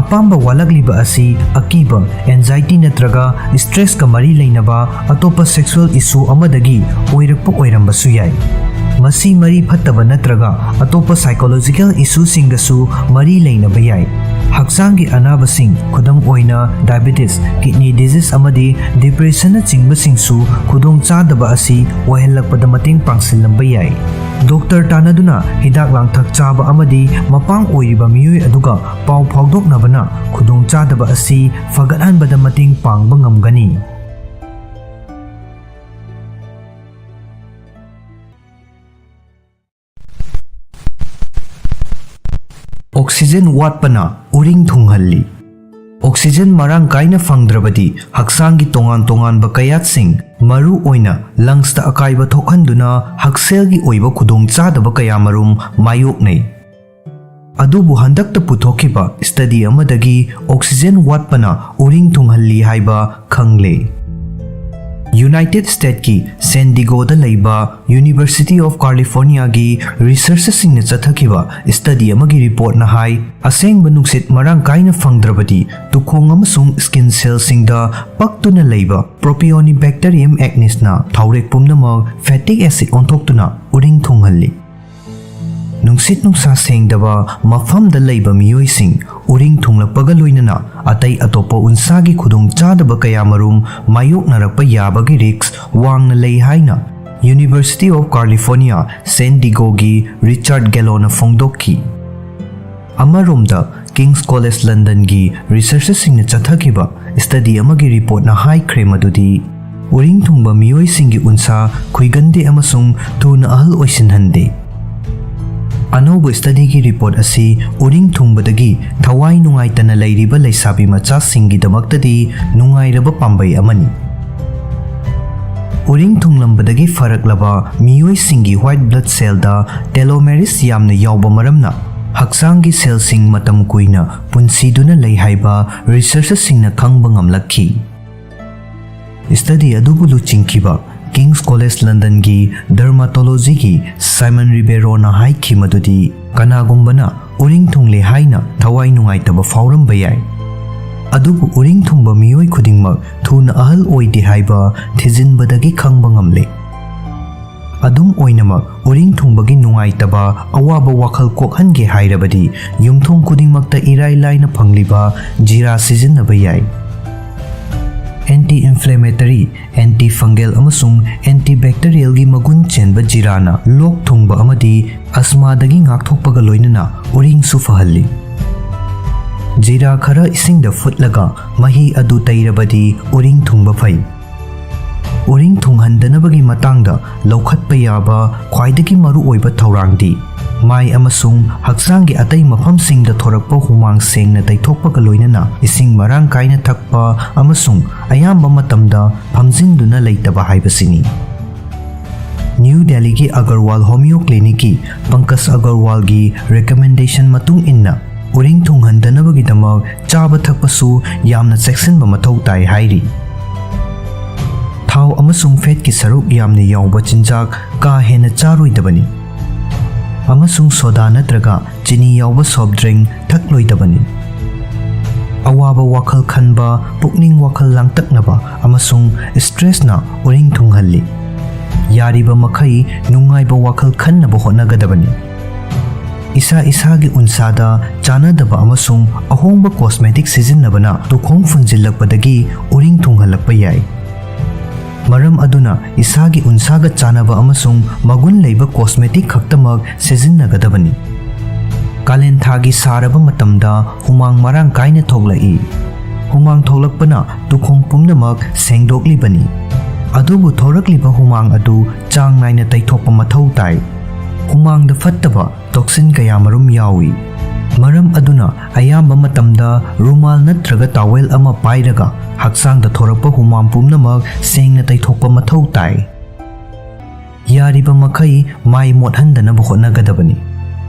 ꯑꯄꯥꯝꯕ ꯋꯥꯠꯂꯛꯂꯤꯕ ꯑꯁꯤ ꯑꯀꯤꯕ, anxiety ꯅꯠꯇ꯭ꯔꯒ stressꯀ ꯃꯔꯤ ꯂꯩꯅꯕ ꯑꯇꯣꯞꯄ sexual issue ꯑꯃꯗꯒꯤ ꯑꯣꯏꯔꯛꯄ ꯑꯣꯏꯔꯝꯕꯁꯨ ꯌꯥꯏ꯫ ꯃꯁꯤ ꯃꯔꯤ ꯐꯠꯇꯕ ꯅꯠꯇ꯭ꯔꯒ ꯑꯇꯣꯞꯄ psychological issueꯁꯤꯡꯒꯁꯨ ꯃꯔꯤ ꯂꯩꯅꯕ ꯌꯥꯏ꯫ ꯍꯛꯆꯥꯡꯒꯤ ꯑꯅꯥꯕꯁꯤꯡ, ꯈꯨꯗꯝ ꯑꯣꯏꯅ diabetes, kidney disease ꯑꯃꯗꯤ depressionꯅꯆꯤꯡꯕꯁꯤꯡꯁꯨ ꯈꯨꯗꯣꯡꯆꯥꯗꯕ ꯑꯁꯤ ꯑꯣꯏꯍꯜꯂꯛꯄꯗ ꯃꯇꯦꯡ ꯄꯥꯡꯁꯤꯜꯂꯝꯕ ꯌꯥꯏ꯫ ꯗꯣꯛꯇꯔ ꯇꯥꯟꯅꯗꯨꯅ ꯍꯤꯗꯥꯛ ꯂꯥꯡꯊꯛ ꯆꯥꯕ ꯑꯃꯗꯤ ꯃꯄꯥꯡ ꯑꯣꯏꯔꯤꯕ ꯃꯤꯑꯣꯏ ꯑꯗꯨꯒ ꯄꯥꯎ ꯐꯥꯎꯗꯣꯛꯅꯕꯅ ꯈꯨꯗꯣꯡꯆꯥꯗꯕ ꯑꯁꯤ ꯐꯒꯠꯍꯟꯕꯗ ꯃꯇꯦꯡ ꯄꯥꯡꯕ ꯉꯝꯒꯅꯤ꯫ Oxygen ꯋꯥꯠꯄꯅ ꯎꯔꯤꯡ ꯊꯨꯡꯍꯜꯂꯤ꯫ Oxygen ꯃꯔꯥꯡ ꯀꯥꯏꯅ ꯐꯪꯗ꯭ꯔꯕꯗꯤ ꯍꯛꯆꯥꯡꯒꯤ ꯇꯣꯉꯥꯟ ꯇꯣꯉꯥꯟꯕ ꯀꯌꯥꯠꯁꯤꯡ, ꯃꯔꯨ ꯑꯣꯏꯅ lungsꯇ ꯑꯀꯥꯏꯕ ꯊꯣꯛꯍꯟꯗꯨꯅ ꯍꯛꯁꯦꯜꯒꯤ ꯑꯣꯏꯕ ꯈꯨꯗꯣꯡꯆꯥꯗꯕ ꯀꯌꯥꯃꯔꯨꯝ ꯃꯥꯌꯣꯛꯅꯩ꯫ ꯑꯗꯨꯕꯨ ꯍꯟꯗꯛꯇ ꯄꯨꯊꯣꯛꯈꯤꯕ study ꯑꯃꯗꯒꯤ oxygen ꯋꯥꯠꯄꯅ ꯎꯔꯤꯡ ꯊꯨꯡꯍꯜꯂꯤ ꯍꯥꯏꯕ ꯈꯪꯂꯦ꯫ United Statesꯀꯤ San Diegoꯗ ꯂꯩꯕ University of Californiaꯒꯤ researcherꯁꯤꯡꯅ ꯆꯠꯊꯈꯤꯕ study ꯑꯃꯒꯤ reportꯅ ꯍꯥꯏ, ꯑꯁꯦꯡꯕ ꯅꯨꯡꯁꯤꯠ ꯃꯔꯥꯡ ꯀꯥꯏꯅ ꯐꯪꯗ꯭ꯔꯕꯗꯤ ꯇꯨꯈꯣꯡ ꯑꯃꯁꯨꯡ skin cellꯁꯤꯡꯗ ꯄꯛꯇꯨꯅ ꯂꯩꯕ Propionibacterium acnesꯅ ꯊꯥꯎꯔꯦꯛ ꯄꯨꯝꯅꯃꯛ fatty acid ꯑꯣꯟꯊꯣꯛꯇꯨꯅ ꯎꯔꯤꯡ ꯊꯨꯡꯍꯜꯂꯤ꯫ ꯅꯨꯡꯁꯤꯠ ꯅꯨꯡꯁꯥ ꯁꯦꯡꯗꯕ ꯃꯐꯝꯗ ꯂꯩꯕ ꯃꯤꯑꯣꯏꯁꯤꯡ ꯎꯔꯤꯡ ꯊꯨꯡꯂꯛꯄꯒ ꯂꯣꯏꯅꯅ ꯑꯇꯩ ꯑꯇꯣꯞꯄ ꯎꯟꯁꯥꯒꯤ ꯈꯨꯗꯣꯡꯆꯥꯗꯕ ꯀꯌꯥꯃꯔꯨꯝ ꯃꯥꯌꯣꯛꯅꯔꯛꯄ ꯌꯥꯕꯒꯤ risk ꯋꯥꯡꯅ ꯂꯩ ꯍꯥꯏꯅ University of California San Diegoꯒꯤ Richard Galloꯅ ꯐꯣꯡꯗꯣꯛꯈꯤ꯫ ꯑꯃꯔꯣꯝꯗ, King's College Londonꯒꯤ researcherꯁꯤꯡꯅ ꯆꯠꯊꯈꯤꯕ study ꯑꯃꯒꯤ reportꯅ ꯍꯥꯏꯈ꯭ꯔꯦ ꯃꯗꯨꯗꯤ ꯎꯔꯤꯡ ꯊꯨꯡꯕ ꯃꯤꯑꯣꯏꯁꯤꯡꯒꯤ ꯎꯟꯁꯥ ꯈꯨꯏꯒꯟꯗꯦ ꯑꯃꯁꯨꯡ ꯊꯨꯅ ꯑꯍꯜ ꯑꯣꯏꯁꯤꯟꯍꯟꯗꯦ꯫ ꯑꯅꯧꯕ ꯁ꯭ꯇꯗꯤꯒꯤ ꯔꯤꯄꯣꯔꯠ ꯑꯁꯤ ꯎꯔꯤꯡ ꯊꯨꯡꯕꯗꯒꯤ ꯊꯋꯥꯏ ꯅꯨꯡꯉꯥꯏꯇꯅ ꯂꯩꯔꯤꯕ ꯂꯩꯁꯥꯕꯤ ꯃꯆꯥꯁꯤꯡꯒꯤꯗꯃꯛꯇꯗꯤ ꯅꯨꯡꯉꯥꯏꯔꯕ ꯄꯥꯝꯕꯩ ꯑꯃꯅꯤ꯫ ꯎꯔꯤꯡ ꯊꯨꯡꯂꯝꯕꯗꯒꯤ ꯐꯔꯛꯂꯕ ꯃꯤꯑꯣꯏꯁꯤꯡꯒꯤ white blood cellꯗ telomerase ꯌꯥꯝꯅ ꯌꯥꯎꯕ ꯃꯔꯝꯅ ꯍꯛꯆꯥꯡꯒꯤ cellꯁꯤꯡ ꯃꯇꯝ ꯀꯨꯏꯅ ꯄꯨꯟꯁꯤꯗꯨꯅ ꯂꯩ ꯍꯥꯏꯕ researcherꯁꯤꯡꯅ ꯈꯪꯕ ꯉꯝꯂꯛꯈꯤ꯫ ꯁ꯭ꯇꯗꯤ ꯑꯗꯨꯕꯨ ꯂꯨꯆꯤꯡꯈꯤꯕ King's College Londonꯒꯤ dermatologyꯒꯤ Simon Ribeiroꯅ ꯍꯥꯏꯈꯤ ꯃꯗꯨꯗꯤ ꯀꯅꯥꯒꯨꯝꯕꯅ ꯎꯔꯤꯡ ꯊꯨꯡꯂꯦ ꯍꯥꯏꯅ ꯊꯋꯥꯏ ꯅꯨꯡꯉꯥꯏꯇꯕ ꯐꯥꯎꯔꯝꯕ ꯌꯥꯏ, ꯑꯗꯨꯕꯨ ꯎꯔꯤꯡ ꯊꯨꯡꯕ ꯃꯤꯑꯣꯏ ꯈꯨꯗꯤꯡꯃꯛ ꯊꯨꯅ ꯑꯍꯜ ꯑꯣꯏꯗꯦ ꯍꯥꯏꯕ ꯊꯤꯖꯤꯟꯕꯗꯒꯤ ꯈꯪꯕ ꯉꯝꯂꯦ꯫ ꯑꯗꯨꯝ ꯑꯣꯏꯅꯃꯛ, ꯎꯔꯤꯡ ꯊꯨꯡꯕꯒꯤ ꯅꯨꯡꯉꯥꯏꯇꯕ, ꯑꯋꯥꯕ ꯋꯥꯈꯜ ꯀꯣꯛꯍꯟꯒꯦ ꯍꯥꯏꯔꯕꯗꯤ ꯌꯨꯝꯊꯣꯡ ꯈꯨꯗꯤꯡꯃꯛꯇ ꯏꯔꯥꯏ ꯂꯥꯏꯅ ꯐꯪꯂꯤꯕ ꯖꯤꯔꯥ ꯁꯤꯖꯤꯟꯅꯕ ꯌꯥꯏ꯫ Anti-inflammatory, antifungal ꯑꯃꯁꯨꯡ antibacterialꯒꯤ ꯃꯒꯨꯟ ꯆꯦꯟꯕ ꯖꯤꯔꯥꯅ ꯂꯣꯛ ꯊꯨꯡꯕ ꯑꯃꯗꯤ ꯑꯁꯃꯥꯗꯒꯤ ꯉꯥꯛꯊꯣꯛꯄꯒ ꯂꯣꯏꯅꯅ ꯎꯔꯤꯡꯁꯨ ꯐꯍꯜꯂꯤ꯫ ꯖꯤꯔꯥ ꯈꯔ ꯏꯁꯤꯡꯗ ꯐꯨꯠꯂꯒ ꯃꯍꯤ ꯑꯗꯨ ꯇꯩꯔꯕꯗꯤ ꯎꯔꯤꯡ ꯊꯨꯡꯕ ꯐꯩ꯫ ꯎꯔꯤꯡ ꯊꯨꯡꯍꯟꯗꯅꯕꯒꯤ ꯃꯇꯥꯡꯗ ꯂꯧꯈꯠꯄ ꯌꯥꯕ ꯈ꯭ꯋꯥꯏꯗꯒꯤ ꯃꯔꯨꯑꯣꯏꯕ ꯊꯧꯔꯥꯡꯗꯤ ꯃꯥꯏ ꯑꯃꯁꯨꯡ ꯍꯛꯆꯥꯡꯒꯤ ꯑꯇꯩ ꯃꯐꯝꯁꯤꯡꯗ ꯊꯣꯔꯛꯄ ꯍꯨꯃꯥꯡ ꯁꯦꯡꯅ ꯇꯩꯊꯣꯛꯄꯒ ꯂꯣꯏꯅꯅ ꯏꯁꯤꯡ ꯃꯔꯥꯡ ꯀꯥꯏꯅ ꯊꯛꯄ ꯑꯃꯁꯨꯡ ꯑꯌꯥꯝꯕ ꯃꯇꯝꯗ ꯐꯝꯖꯤꯟꯗꯨꯅ ꯂꯩꯇꯕ ꯍꯥꯏꯕꯁꯤꯅꯤ꯫ ꯅ꯭ꯌꯨ ꯗꯦꯜꯂꯤꯒꯤ ꯑꯒꯔꯋꯥꯜ ꯍꯣꯃꯤꯑꯣ ꯀ꯭ꯂꯤꯅꯤꯛꯀꯤ ꯄꯪꯀꯖ ꯑꯒꯔꯋꯥꯜꯒꯤ recommendation ꯃꯇꯨꯡ ꯏꯟꯅ, ꯎꯔꯤꯡ ꯊꯨꯡꯍꯟꯗꯅꯕꯒꯤꯗꯃꯛ ꯆꯥꯕ ꯊꯛꯄꯁꯨ ꯌꯥꯝꯅ ꯆꯦꯛꯁꯤꯟꯕ ꯃꯊꯧ ꯇꯥꯏ ꯍꯥꯏꯔꯤ꯫ ꯊꯥꯎ ꯑꯃꯁꯨꯡ fatꯀꯤ ꯁꯔꯨꯛ ꯌꯥꯝꯅ ꯌꯥꯎꯕ ꯆꯤꯟꯖꯥꯛ ꯀꯥ ꯍꯦꯟꯅ ꯆꯥꯔꯣꯏꯗꯕꯅꯤ, ꯑꯃꯁꯨꯡ soda ꯅꯠꯇ꯭ꯔꯒ ꯆꯤꯅꯤ ꯌꯥꯎꯕ soft drink ꯊꯛꯂꯣꯏꯗꯕꯅꯤ꯫ ꯑꯋꯥꯕ ꯋꯥꯈꯜ ꯈꯟꯕ, ꯄꯨꯛꯅꯤꯡ ꯋꯥꯈꯜ ꯂꯥꯡꯇꯛꯅꯕ, ꯑꯃꯁꯨꯡ stressꯅ ꯎꯔꯤꯡ ꯊꯨꯡꯍꯜꯂꯤ꯫ ꯌꯥꯔꯤꯕ ꯃꯈꯩ ꯅꯨꯡꯉꯥꯏꯕ ꯋꯥꯈꯜ ꯈꯟꯅꯕ ꯍꯣꯠꯅꯒꯗꯕꯅꯤ꯫ ꯏꯁꯥ ꯏꯁꯥꯒꯤ ꯎꯟꯁꯥꯗ ꯆꯥꯅꯗꯕ ꯑꯃꯁꯨꯡ ꯑꯍꯣꯡꯕ cosmetic ꯁꯤꯖꯤꯟꯅꯕꯅ ꯇꯨꯈꯣꯡ ꯐꯨꯟꯖꯤꯜꯂꯛꯄꯗꯒꯤ ꯎꯔꯤꯡ ꯊꯨꯡꯍꯜꯂꯛꯄ ꯌꯥꯏ꯫ ꯃꯔꯝ ꯑꯗꯨꯅ ꯏꯁꯥꯒꯤ ꯎꯟꯁꯥꯒ ꯆꯥꯅꯕ ꯑꯃꯁꯨꯡ ꯃꯒꯨꯟ ꯂꯩꯕ cosmetic ꯈꯛꯇꯃꯛ ꯁꯤꯖꯤꯟꯅꯒꯗꯕꯅꯤ꯫ ꯀꯥꯂꯦꯟ ꯊꯥꯒꯤ ꯁꯥꯔꯕ ꯃꯇꯝꯗ ꯍꯨꯃꯥꯡ ꯃꯔꯥꯡ ꯀꯥꯏꯅ ꯊꯣꯛꯂꯛꯏ꯫ ꯍꯨꯃꯥꯡ ꯊꯣꯛꯂꯛꯄꯅ ꯇꯨꯈꯣꯡ ꯄꯨꯝꯅꯃꯛ ꯁꯦꯡꯗꯣꯛꯂꯤꯕꯅꯤ꯫ ꯑꯗꯨꯕꯨ ꯊꯣꯔꯛꯂꯤꯕ ꯍꯨꯃꯥꯡ ꯑꯗꯨ ꯆꯥꯡ ꯅꯥꯏꯅ ꯇꯩꯊꯣꯛꯄ ꯃꯊꯧ ꯇꯥꯏ꯫ ꯍꯨꯃꯥꯡꯗ ꯐꯠꯇꯕ toxin ꯀꯌꯥ ꯃꯔꯨꯝ ꯌꯥꯎꯏ꯫ ꯃꯔꯝ ꯑꯗꯨꯅ ꯑꯌꯥꯝꯕ ꯃꯇꯝꯗ ꯔꯨꯃꯥꯜ ꯅꯠꯇ꯭ꯔꯒ towel ꯑꯃ ꯄꯥꯏꯔꯒ ꯍꯛꯆꯥꯡꯗ ꯊꯣꯔꯛꯄ ꯍꯨꯃꯥꯡ ꯄꯨꯝꯅꯃꯛ ꯁꯦꯡꯅ ꯇꯩꯊꯣꯛꯄ ꯃꯊꯧ ꯇꯥꯏ꯫ ꯌꯥꯔꯤꯕ ꯃꯈꯩ ꯃꯥꯏ ꯃꯣꯠꯍꯟꯗꯅꯕ ꯍꯣꯠꯅꯒꯗꯕꯅꯤ꯫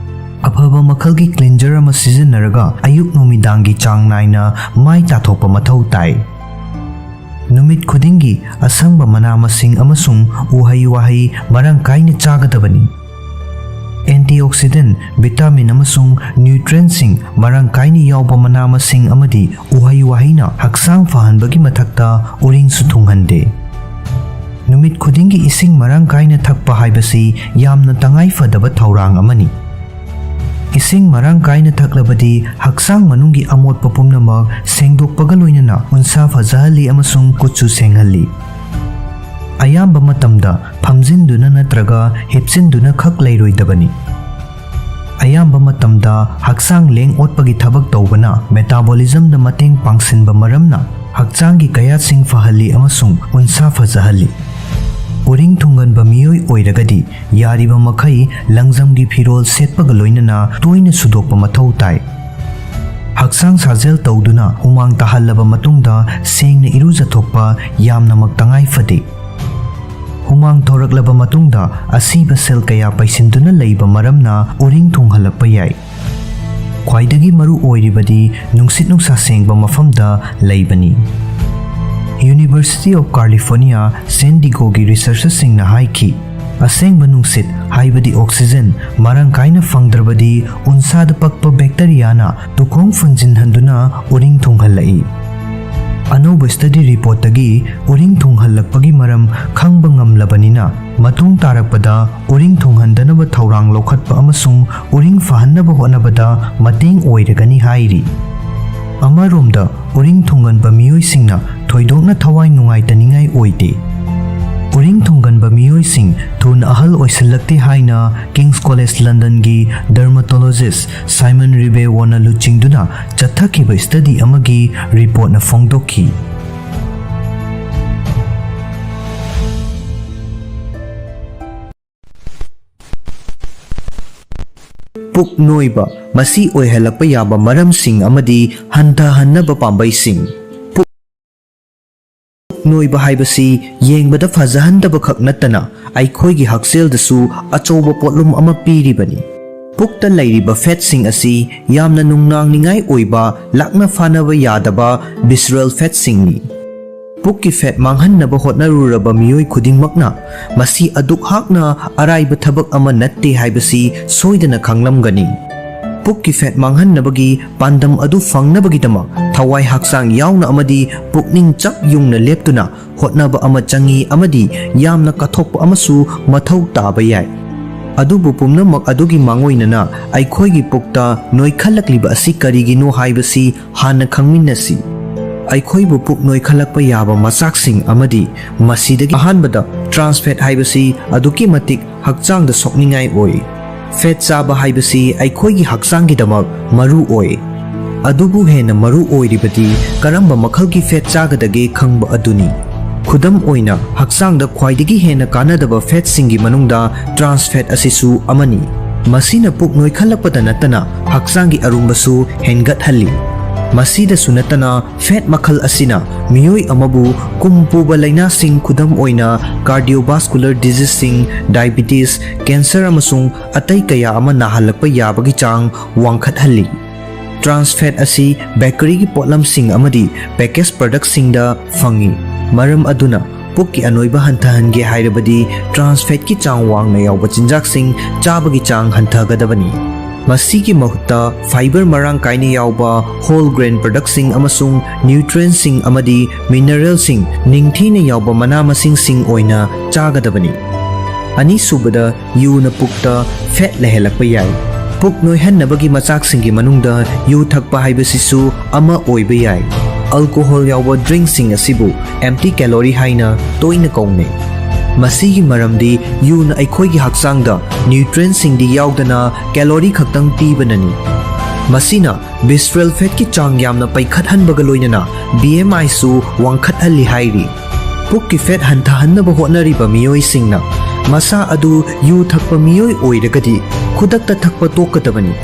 ꯑꯐꯕ ꯃꯈꯜꯒꯤ cleanser ꯑꯃ ꯁꯤꯖꯤꯟꯅꯔꯒ ꯑꯌꯨꯛ ꯅꯨꯃꯤꯗꯥꯡꯒꯤ ꯆꯥꯡ ꯅꯥꯏꯅ ꯃꯥꯏ ꯇꯥꯊꯣꯛꯄ ꯃꯊꯧ ꯇꯥꯏ꯫ ꯅꯨꯃꯤꯠ ꯈꯨꯗꯤꯡꯒꯤ ꯑꯁꯪꯕ ꯃꯅꯥ ꯃꯁꯤꯡ ꯑꯃꯁꯨꯡ ꯎꯍꯩ ꯋꯥꯍꯩ ꯃꯔꯥꯡ ꯀꯥꯏꯅ ꯆꯥꯒꯗꯕꯅꯤ꯫ Antioxidant, vitamin ꯑꯃꯁꯨꯡ nutrientꯁꯤꯡ ꯃꯔꯥꯡ ꯀꯥꯏꯅ ꯌꯥꯎꯕ ꯃꯅꯥ ꯃꯁꯤꯡ ꯑꯃꯗꯤ ꯎꯍꯩ ꯋꯥꯍꯩꯅ ꯍꯛꯆꯥꯡ ꯐꯍꯟꯕꯒꯤ ꯃꯊꯛꯇ ꯎꯔꯤꯡꯁꯨ ꯊꯨꯡꯍꯟꯗꯦ꯫ ꯅꯨꯃꯤꯠ ꯈꯨꯗꯤꯡꯒꯤ ꯏꯁꯤꯡ ꯃꯔꯥꯡ ꯀꯥꯏꯅ ꯊꯛꯄ ꯍꯥꯏꯕꯁꯤ ꯌꯥꯝꯅ ꯇꯉꯥꯏ ꯐꯗꯕ ꯊꯧꯔꯥꯡ ꯑꯃꯅꯤ꯫ ꯏꯁꯤꯡ ꯃꯔꯥꯡ ꯀꯥꯏꯅ ꯊꯛꯂꯕꯗꯤ ꯍꯛꯆꯥꯡ ꯃꯅꯨꯡꯒꯤ ꯑꯃꯣꯠꯄ ꯄꯨꯝꯅꯃꯛ ꯁꯦꯡꯗꯣꯛꯄꯒ ꯂꯣꯏꯅꯅ ꯎꯟꯁꯥ ꯐꯖꯍꯜꯂꯤ ꯑꯃꯁꯨꯡ ꯀꯨꯠꯁꯨ ꯁꯦꯡꯍꯜꯂꯤ꯫ ꯑꯌꯥꯝꯕ ꯃꯇꯝꯗ ꯐꯝꯖꯤꯟꯗꯨꯅ ꯅꯠꯇ꯭ꯔꯒ ꯍꯤꯞꯆꯤꯟꯗꯨꯅ ꯈꯛ ꯂꯩꯔꯣꯏꯗꯕꯅꯤ꯫ ꯑꯌꯥꯝꯕ ꯃꯇꯝꯗ ꯍꯛꯆꯥꯡ ꯂꯦꯡ ꯑꯣꯠꯄꯒꯤ ꯊꯕꯛ ꯇꯧꯕꯅ metabolismꯗ ꯃꯇꯦꯡ ꯄꯥꯡꯁꯤꯟꯕ ꯃꯔꯝꯅ ꯍꯛꯆꯥꯡꯒꯤ ꯀꯌꯥꯠꯁꯤꯡ ꯐꯍꯜꯂꯤ ꯑꯃꯁꯨꯡ ꯎꯟꯁꯥ ꯐꯖꯍꯜꯂꯤ꯫ ꯎꯔꯤꯡ ꯊꯨꯡꯒꯟꯕ ꯃꯤꯑꯣꯏ ꯑꯣꯏꯔꯒꯗꯤ ꯌꯥꯔꯤꯕ ꯃꯈꯩ ꯂꯪꯖꯝꯒꯤ ꯐꯤꯔꯣꯜ ꯁꯦꯠꯄꯒ ꯂꯣꯏꯅꯅ ꯇꯣꯏꯅ ꯁꯨꯗꯣꯛꯄ ꯃꯊꯧ ꯇꯥꯏ꯫ ꯍꯛꯆꯥꯡ ꯁꯥꯖꯦꯜ ꯇꯧꯗꯨꯅ ꯍꯨꯃꯥꯡ ꯇꯥꯍꯜꯂꯕ ꯃꯇꯨꯡꯗ ꯁꯦꯡꯅ ꯏꯔꯨꯖꯊꯣꯛꯄ ꯌꯥꯝꯅꯃꯛ ꯇꯉꯥꯏ ꯐꯗꯦ꯫ ꯍꯨꯃꯥꯡ ꯊꯣꯔꯛꯂꯕ ꯃꯇꯨꯡꯗ ꯑꯁꯤꯕ cell ꯀꯌꯥ ꯄꯩꯁꯤꯟꯗꯨꯅ ꯂꯩꯕ ꯃꯔꯝꯅ ꯎꯔꯤꯡ ꯊꯨꯡꯍꯜꯂꯛꯄ ꯌꯥꯏ꯫ ꯈ꯭ꯋꯥꯏꯗꯒꯤ ꯃꯔꯨ ꯑꯣꯏꯔꯤꯕꯗꯤ ꯅꯨꯡꯁꯤꯠ ꯅꯨꯡꯁꯥ ꯁꯦꯡꯕ ꯃꯐꯝꯗ ꯂꯩꯕꯅꯤ꯫ University of California, San Diegoꯒꯤ researcherꯁꯤꯡꯅ ꯍꯥꯏꯈꯤ, ꯑꯁꯦꯡꯕ ꯅꯨꯡꯁꯤꯠ, ꯍꯥꯏꯕꯗꯤ oxygen, ꯃꯔꯥꯡ ꯀꯥꯏꯅ ꯐꯪꯗ꯭ꯔꯕꯗꯤ ꯎꯟꯁꯥꯗ ꯄꯛꯄ bacteriaꯅ ꯇꯨꯈꯣꯡ ꯐꯨꯟꯖꯤꯟꯍꯟꯗꯨꯅ ꯎꯔꯤꯡ ꯊꯨꯡꯍꯜꯂꯛꯏ꯫ ꯑꯅꯧꯕ study reportꯇꯒꯤ ꯎꯔꯤꯡ ꯊꯨꯡꯍꯜꯂꯛꯄꯒꯤ ꯃꯔꯝ ꯈꯪꯕ ꯉꯝꯂꯕꯅꯤꯅ, ꯃꯇꯨꯡ ꯇꯥꯔꯛꯄꯗ ꯎꯔꯤꯡ ꯊꯨꯡꯍꯟꯗꯅꯕ ꯊꯧꯔꯥꯡ ꯂꯧꯈꯠꯄ ꯑꯃꯁꯨꯡ ꯎꯔꯤꯡ ꯐꯍꯟꯅꯕ ꯍꯣꯠꯅꯕꯗ ꯃꯇꯦꯡ ꯑꯣꯏꯔꯒꯅꯤ ꯍꯥꯏꯔꯤ꯫ ꯑꯃꯔꯣꯝꯗ, ꯎꯔꯤꯡ ꯊꯨꯡꯒꯟꯕ ꯃꯤꯑꯣꯏꯁꯤꯡꯅ ꯊꯣꯏꯗꯣꯛꯅ ꯊꯋꯥꯏ ꯅꯨꯡꯉꯥꯏꯇꯅꯤꯡꯉꯥꯏ ꯑꯣꯏꯗꯦ꯫ ꯎꯔꯤꯡ ꯊꯨꯡꯒꯟꯕ ꯃꯤꯑꯣꯏꯁꯤꯡ ꯊꯨꯅ ꯑꯍꯜ ꯑꯣꯏꯁꯤꯜꯂꯛꯇꯦ ꯍꯥꯏꯅ King's College Londonꯒꯤ dermatologist Simon Ribeauvona ꯂꯨꯆꯤꯡꯗꯨꯅ ꯆꯠꯊꯈꯤꯕ study ꯑꯃꯒꯤ reportꯅ ꯐꯣꯡꯗꯣꯛꯈꯤ꯫ ꯄꯨꯛ ꯅꯣꯏꯕ, ꯃꯁꯤ ꯑꯣꯏꯍꯜꯂꯛꯄ ꯌꯥꯕ ꯃꯔꯝꯁꯤꯡ ꯑꯃꯗꯤ ꯍꯟꯊꯍꯟꯅꯕ ꯄꯥꯝꯕꯩꯁꯤꯡ꯫ ꯄꯨꯛ ꯅꯣꯏꯕ ꯍꯥꯏꯕꯁꯤ ꯌꯦꯡꯕꯗ ꯐꯖꯍꯟꯗꯕ ꯈꯛ ꯅꯠꯇꯅ ꯑꯩꯈꯣꯏꯒꯤ ꯍꯛꯁꯦꯜꯗꯁꯨ ꯑꯆꯧꯕ ꯄꯣꯠꯂꯨꯝ ꯑꯃ ꯄꯤꯔꯤꯕꯅꯤ꯫ ꯄꯨꯛꯇ ꯂꯩꯔꯤꯕ ꯐꯦꯠꯁꯤꯡ ꯑꯁꯤ ꯌꯥꯝꯅ ꯅꯨꯡꯅꯥꯡꯅꯤꯡꯉꯥꯏ ꯑꯣꯏꯕ, ꯂꯥꯛꯅ ꯐꯥꯅꯕ ꯌꯥꯗꯕ ꯚꯤꯁꯔꯦꯜ ꯐꯦꯠꯁꯤꯡꯅꯤ꯫ ꯄꯨꯛꯀꯤ ꯐꯦꯠ ꯃꯥꯡꯍꯟꯅꯕ ꯍꯣꯠꯅꯔꯨꯔꯕ ꯃꯤꯑꯣꯏ ꯈꯨꯗꯤꯡꯃꯛꯅ ꯃꯁꯤ ꯑꯗꯨꯛ ꯍꯥꯛꯅ ꯑꯔꯥꯏꯕ ꯊꯕꯛ ꯑꯃ ꯅꯠꯇꯦ ꯍꯥꯏꯕꯁꯤ ꯁꯣꯏꯗꯅ ꯈꯪꯂꯝꯒꯅꯤ꯫ ꯄꯨꯛꯀꯤ ꯐꯦꯠ ꯃꯥꯡꯍꯟꯅꯕꯒꯤ ꯄꯥꯟꯗꯝ ꯑꯗꯨ ꯐꯪꯅꯕꯒꯤꯗꯃꯛ ꯊꯋꯥꯏ ꯍꯛꯆꯥꯡ ꯌꯥꯎꯅ ꯑꯃꯗꯤ ꯄꯨꯛꯅꯤꯡ ꯆꯞ ꯌꯨꯡꯅ ꯂꯦꯞꯇꯨꯅ ꯍꯣꯠꯅꯕ ꯑꯃ ꯆꯪꯏ ꯑꯃꯗꯤ ꯌꯥꯝꯅ ꯀꯠꯊꯣꯛꯄ ꯑꯃꯁꯨ ꯃꯊꯧ ꯇꯥꯕ ꯌꯥꯏ꯫ ꯑꯗꯨꯕꯨ ꯄꯨꯝꯅꯃꯛ ꯑꯗꯨꯒꯤ ꯃꯥꯡꯑꯣꯏꯅꯅ ꯑꯩꯈꯣꯏꯒꯤ ꯄꯨꯛꯇ ꯅꯣꯏꯈꯠꯂꯛꯂꯤꯕ ꯑꯁꯤ ꯀꯔꯤꯒꯤꯅꯣ ꯍꯥꯏꯕꯁꯤ ꯍꯥꯟꯅ ꯈꯪꯃꯤꯟꯅꯁꯤ꯫ ꯑꯩꯈꯣꯏꯕꯨ ꯄꯨꯛ ꯅꯣꯏꯈꯠꯂꯛꯄ ꯌꯥꯕ ꯃꯆꯥꯛꯁꯤꯡ ꯑꯃꯗꯤ ꯃꯁꯤꯗꯒꯤ ꯑꯍꯥꯟꯕꯗ ꯇ꯭ꯔꯥꯟꯁ ꯐꯦꯠ ꯍꯥꯏꯕꯁꯤ ꯑꯗꯨꯛꯀꯤ ꯃꯇꯤꯛ ꯍꯛꯆꯥꯡꯗ ꯁꯣꯛꯅꯤꯡꯉꯥꯏ ꯑꯣꯏ꯫ ꯐꯦꯠ ꯆꯥꯕ ꯍꯥꯏꯕꯁꯤ ꯑꯩꯈꯣꯏꯒꯤ ꯍꯛꯆꯥꯡꯒꯤꯗꯃꯛ ꯃꯔꯨ ꯑꯣꯏ꯫ ꯑꯗꯨꯕꯨ ꯍꯦꯟꯅ ꯃꯔꯨ ꯑꯣꯏꯔꯤꯕꯗꯤ ꯀꯔꯝꯕ ꯃꯈꯜꯒꯤ ꯐꯦꯠ ꯆꯥꯒꯗꯒꯦ ꯈꯪꯕ ꯑꯗꯨꯅꯤ꯫ ꯈꯨꯗꯝ ꯑꯣꯏꯅ, ꯍꯛꯆꯥꯡꯗ ꯈ꯭ꯋꯥꯏꯗꯒꯤ ꯍꯦꯟꯅ ꯀꯥꯟꯅꯗꯕ ꯐꯦꯠꯁꯤꯡꯒꯤ ꯃꯅꯨꯡꯗ ꯇ꯭ꯔꯥꯟꯁ ꯐꯦꯠ ꯑꯁꯤꯁꯨ ꯑꯃꯅꯤ꯫ ꯃꯁꯤꯅ ꯄꯨꯛ ꯅꯣꯏꯈꯠꯂꯛꯄꯗ ꯅꯠꯇꯅ ꯍꯛꯆꯥꯡꯒꯤ ꯑꯔꯨꯝꯕꯁꯨ ꯍꯦꯟꯒꯠꯍꯜꯂꯤ꯫ ꯃꯁꯤꯗꯁꯨ ꯅꯠꯇꯅ, ꯐꯦꯠ ꯃꯈꯜ ꯑꯁꯤꯅ ꯃꯤꯑꯣꯏ ꯑꯃꯕꯨ ꯀꯨꯝ ꯄꯨꯕ ꯂꯥꯏꯅꯥꯁꯤꯡ, ꯈꯨꯗꯝ ꯑꯣꯏꯅ cardiovascular diseaseꯁꯤꯡ, diabetes, cancer ꯑꯃꯁꯨꯡ ꯑꯇꯩ ꯀꯌꯥ ꯑꯃ ꯅꯥꯍꯜꯂꯛꯄ ꯌꯥꯕꯒꯤ ꯆꯥꯡ ꯋꯥꯡꯈꯠꯍꯜꯂꯤ꯫ ꯇ꯭ꯔꯥꯟꯁ ꯐꯦꯠ ꯑꯁꯤ ꯕꯦꯀꯔꯤꯒꯤ ꯄꯣꯠꯂꯝꯁꯤꯡ ꯑꯃꯗꯤ package productꯁꯤꯡꯗ ꯐꯪꯏ꯫ ꯃꯔꯝ ꯑꯗꯨꯅ, ꯄꯨꯛꯀꯤ ꯑꯅꯣꯏꯕ ꯍꯟꯊꯍꯟꯒꯦ ꯍꯥꯏꯔꯕꯗꯤ ꯇ꯭ꯔꯥꯟꯁ ꯐꯦꯠꯀꯤ ꯆꯥꯡ ꯋꯥꯡꯅ ꯌꯥꯎꯕ ꯆꯤꯟꯖꯥꯛꯁꯤꯡ ꯆꯥꯕꯒꯤ ꯆꯥꯡ ꯍꯟꯊꯒꯗꯕꯅꯤ꯫ ꯃꯁꯤꯒꯤ ꯃꯍꯨꯠꯇ fibre ꯃꯔꯥꯡ ꯀꯥꯏꯅ ꯌꯥꯎꯕ whole grain productꯁꯤꯡ ꯑꯃꯁꯨꯡ nutrientꯁꯤꯡ ꯑꯃꯗꯤ mineralꯁꯤꯡ ꯅꯤꯡꯊꯤꯅ ꯌꯥꯎꯕ ꯃꯅꯥ ꯃꯁꯤꯡꯁꯤꯡ ꯑꯣꯏꯅ ꯆꯥꯒꯗꯕꯅꯤ꯫ ꯑꯅꯤꯁꯨꯕꯗ, ꯌꯨꯅ ꯄꯨꯛꯇ ꯐꯦꯠ ꯂꯩꯍꯜꯂꯛꯄ ꯌꯥꯏ꯫ ꯄꯨꯛ ꯅꯣꯏꯍꯟꯅꯕꯒꯤ ꯃꯆꯥꯛꯁꯤꯡꯒꯤ ꯃꯅꯨꯡꯗ ꯌꯨ ꯊꯛꯄ ꯍꯥꯏꯕꯁꯤꯁꯨ ꯑꯃ ꯑꯣꯏꯕ ꯌꯥꯏ꯫ Alcohol ꯌꯥꯎꯕ drinkꯁꯤꯡ ꯑꯁꯤꯕꯨ empty calorie ꯍꯥꯏꯅ ꯇꯣꯏꯅ ꯀꯧꯅꯩ꯫ ꯃꯁꯤꯒꯤ ꯃꯔꯝꯗꯤ ꯌꯨꯅ ꯑꯩꯈꯣꯏꯒꯤ ꯍꯛꯆꯥꯡꯗ nutrientꯁꯤꯡꯗꯤ ꯌꯥꯎꯗꯅ calorie ꯈꯛꯇꯪ ꯄꯤꯕꯅꯅꯤ꯫ ꯃꯁꯤꯅ visceral fatꯀꯤ ꯆꯥꯡ ꯌꯥꯝꯅ ꯄꯩꯈꯠꯍꯟꯕꯒ ꯂꯣꯏꯅꯅ B M Iꯁꯨ ꯋꯥꯡꯈꯠꯍꯜꯂꯤ ꯍꯥꯏꯔꯤ꯫ ꯄꯨꯛꯀꯤ ꯐꯦꯠ ꯍꯟꯊꯍꯟꯅꯕ ꯍꯣꯠꯅꯔꯤꯕ ꯃꯤꯑꯣꯏꯁꯤꯡꯅ ꯃꯁꯥ ꯑꯗꯨ ꯌꯨ ꯊꯛꯄ ꯃꯤꯑꯣꯏ ꯑꯣꯏꯔꯒꯗꯤ ꯈꯨꯗꯛꯇ ꯊꯛꯄ ꯇꯣꯛꯀꯗꯕꯅꯤ,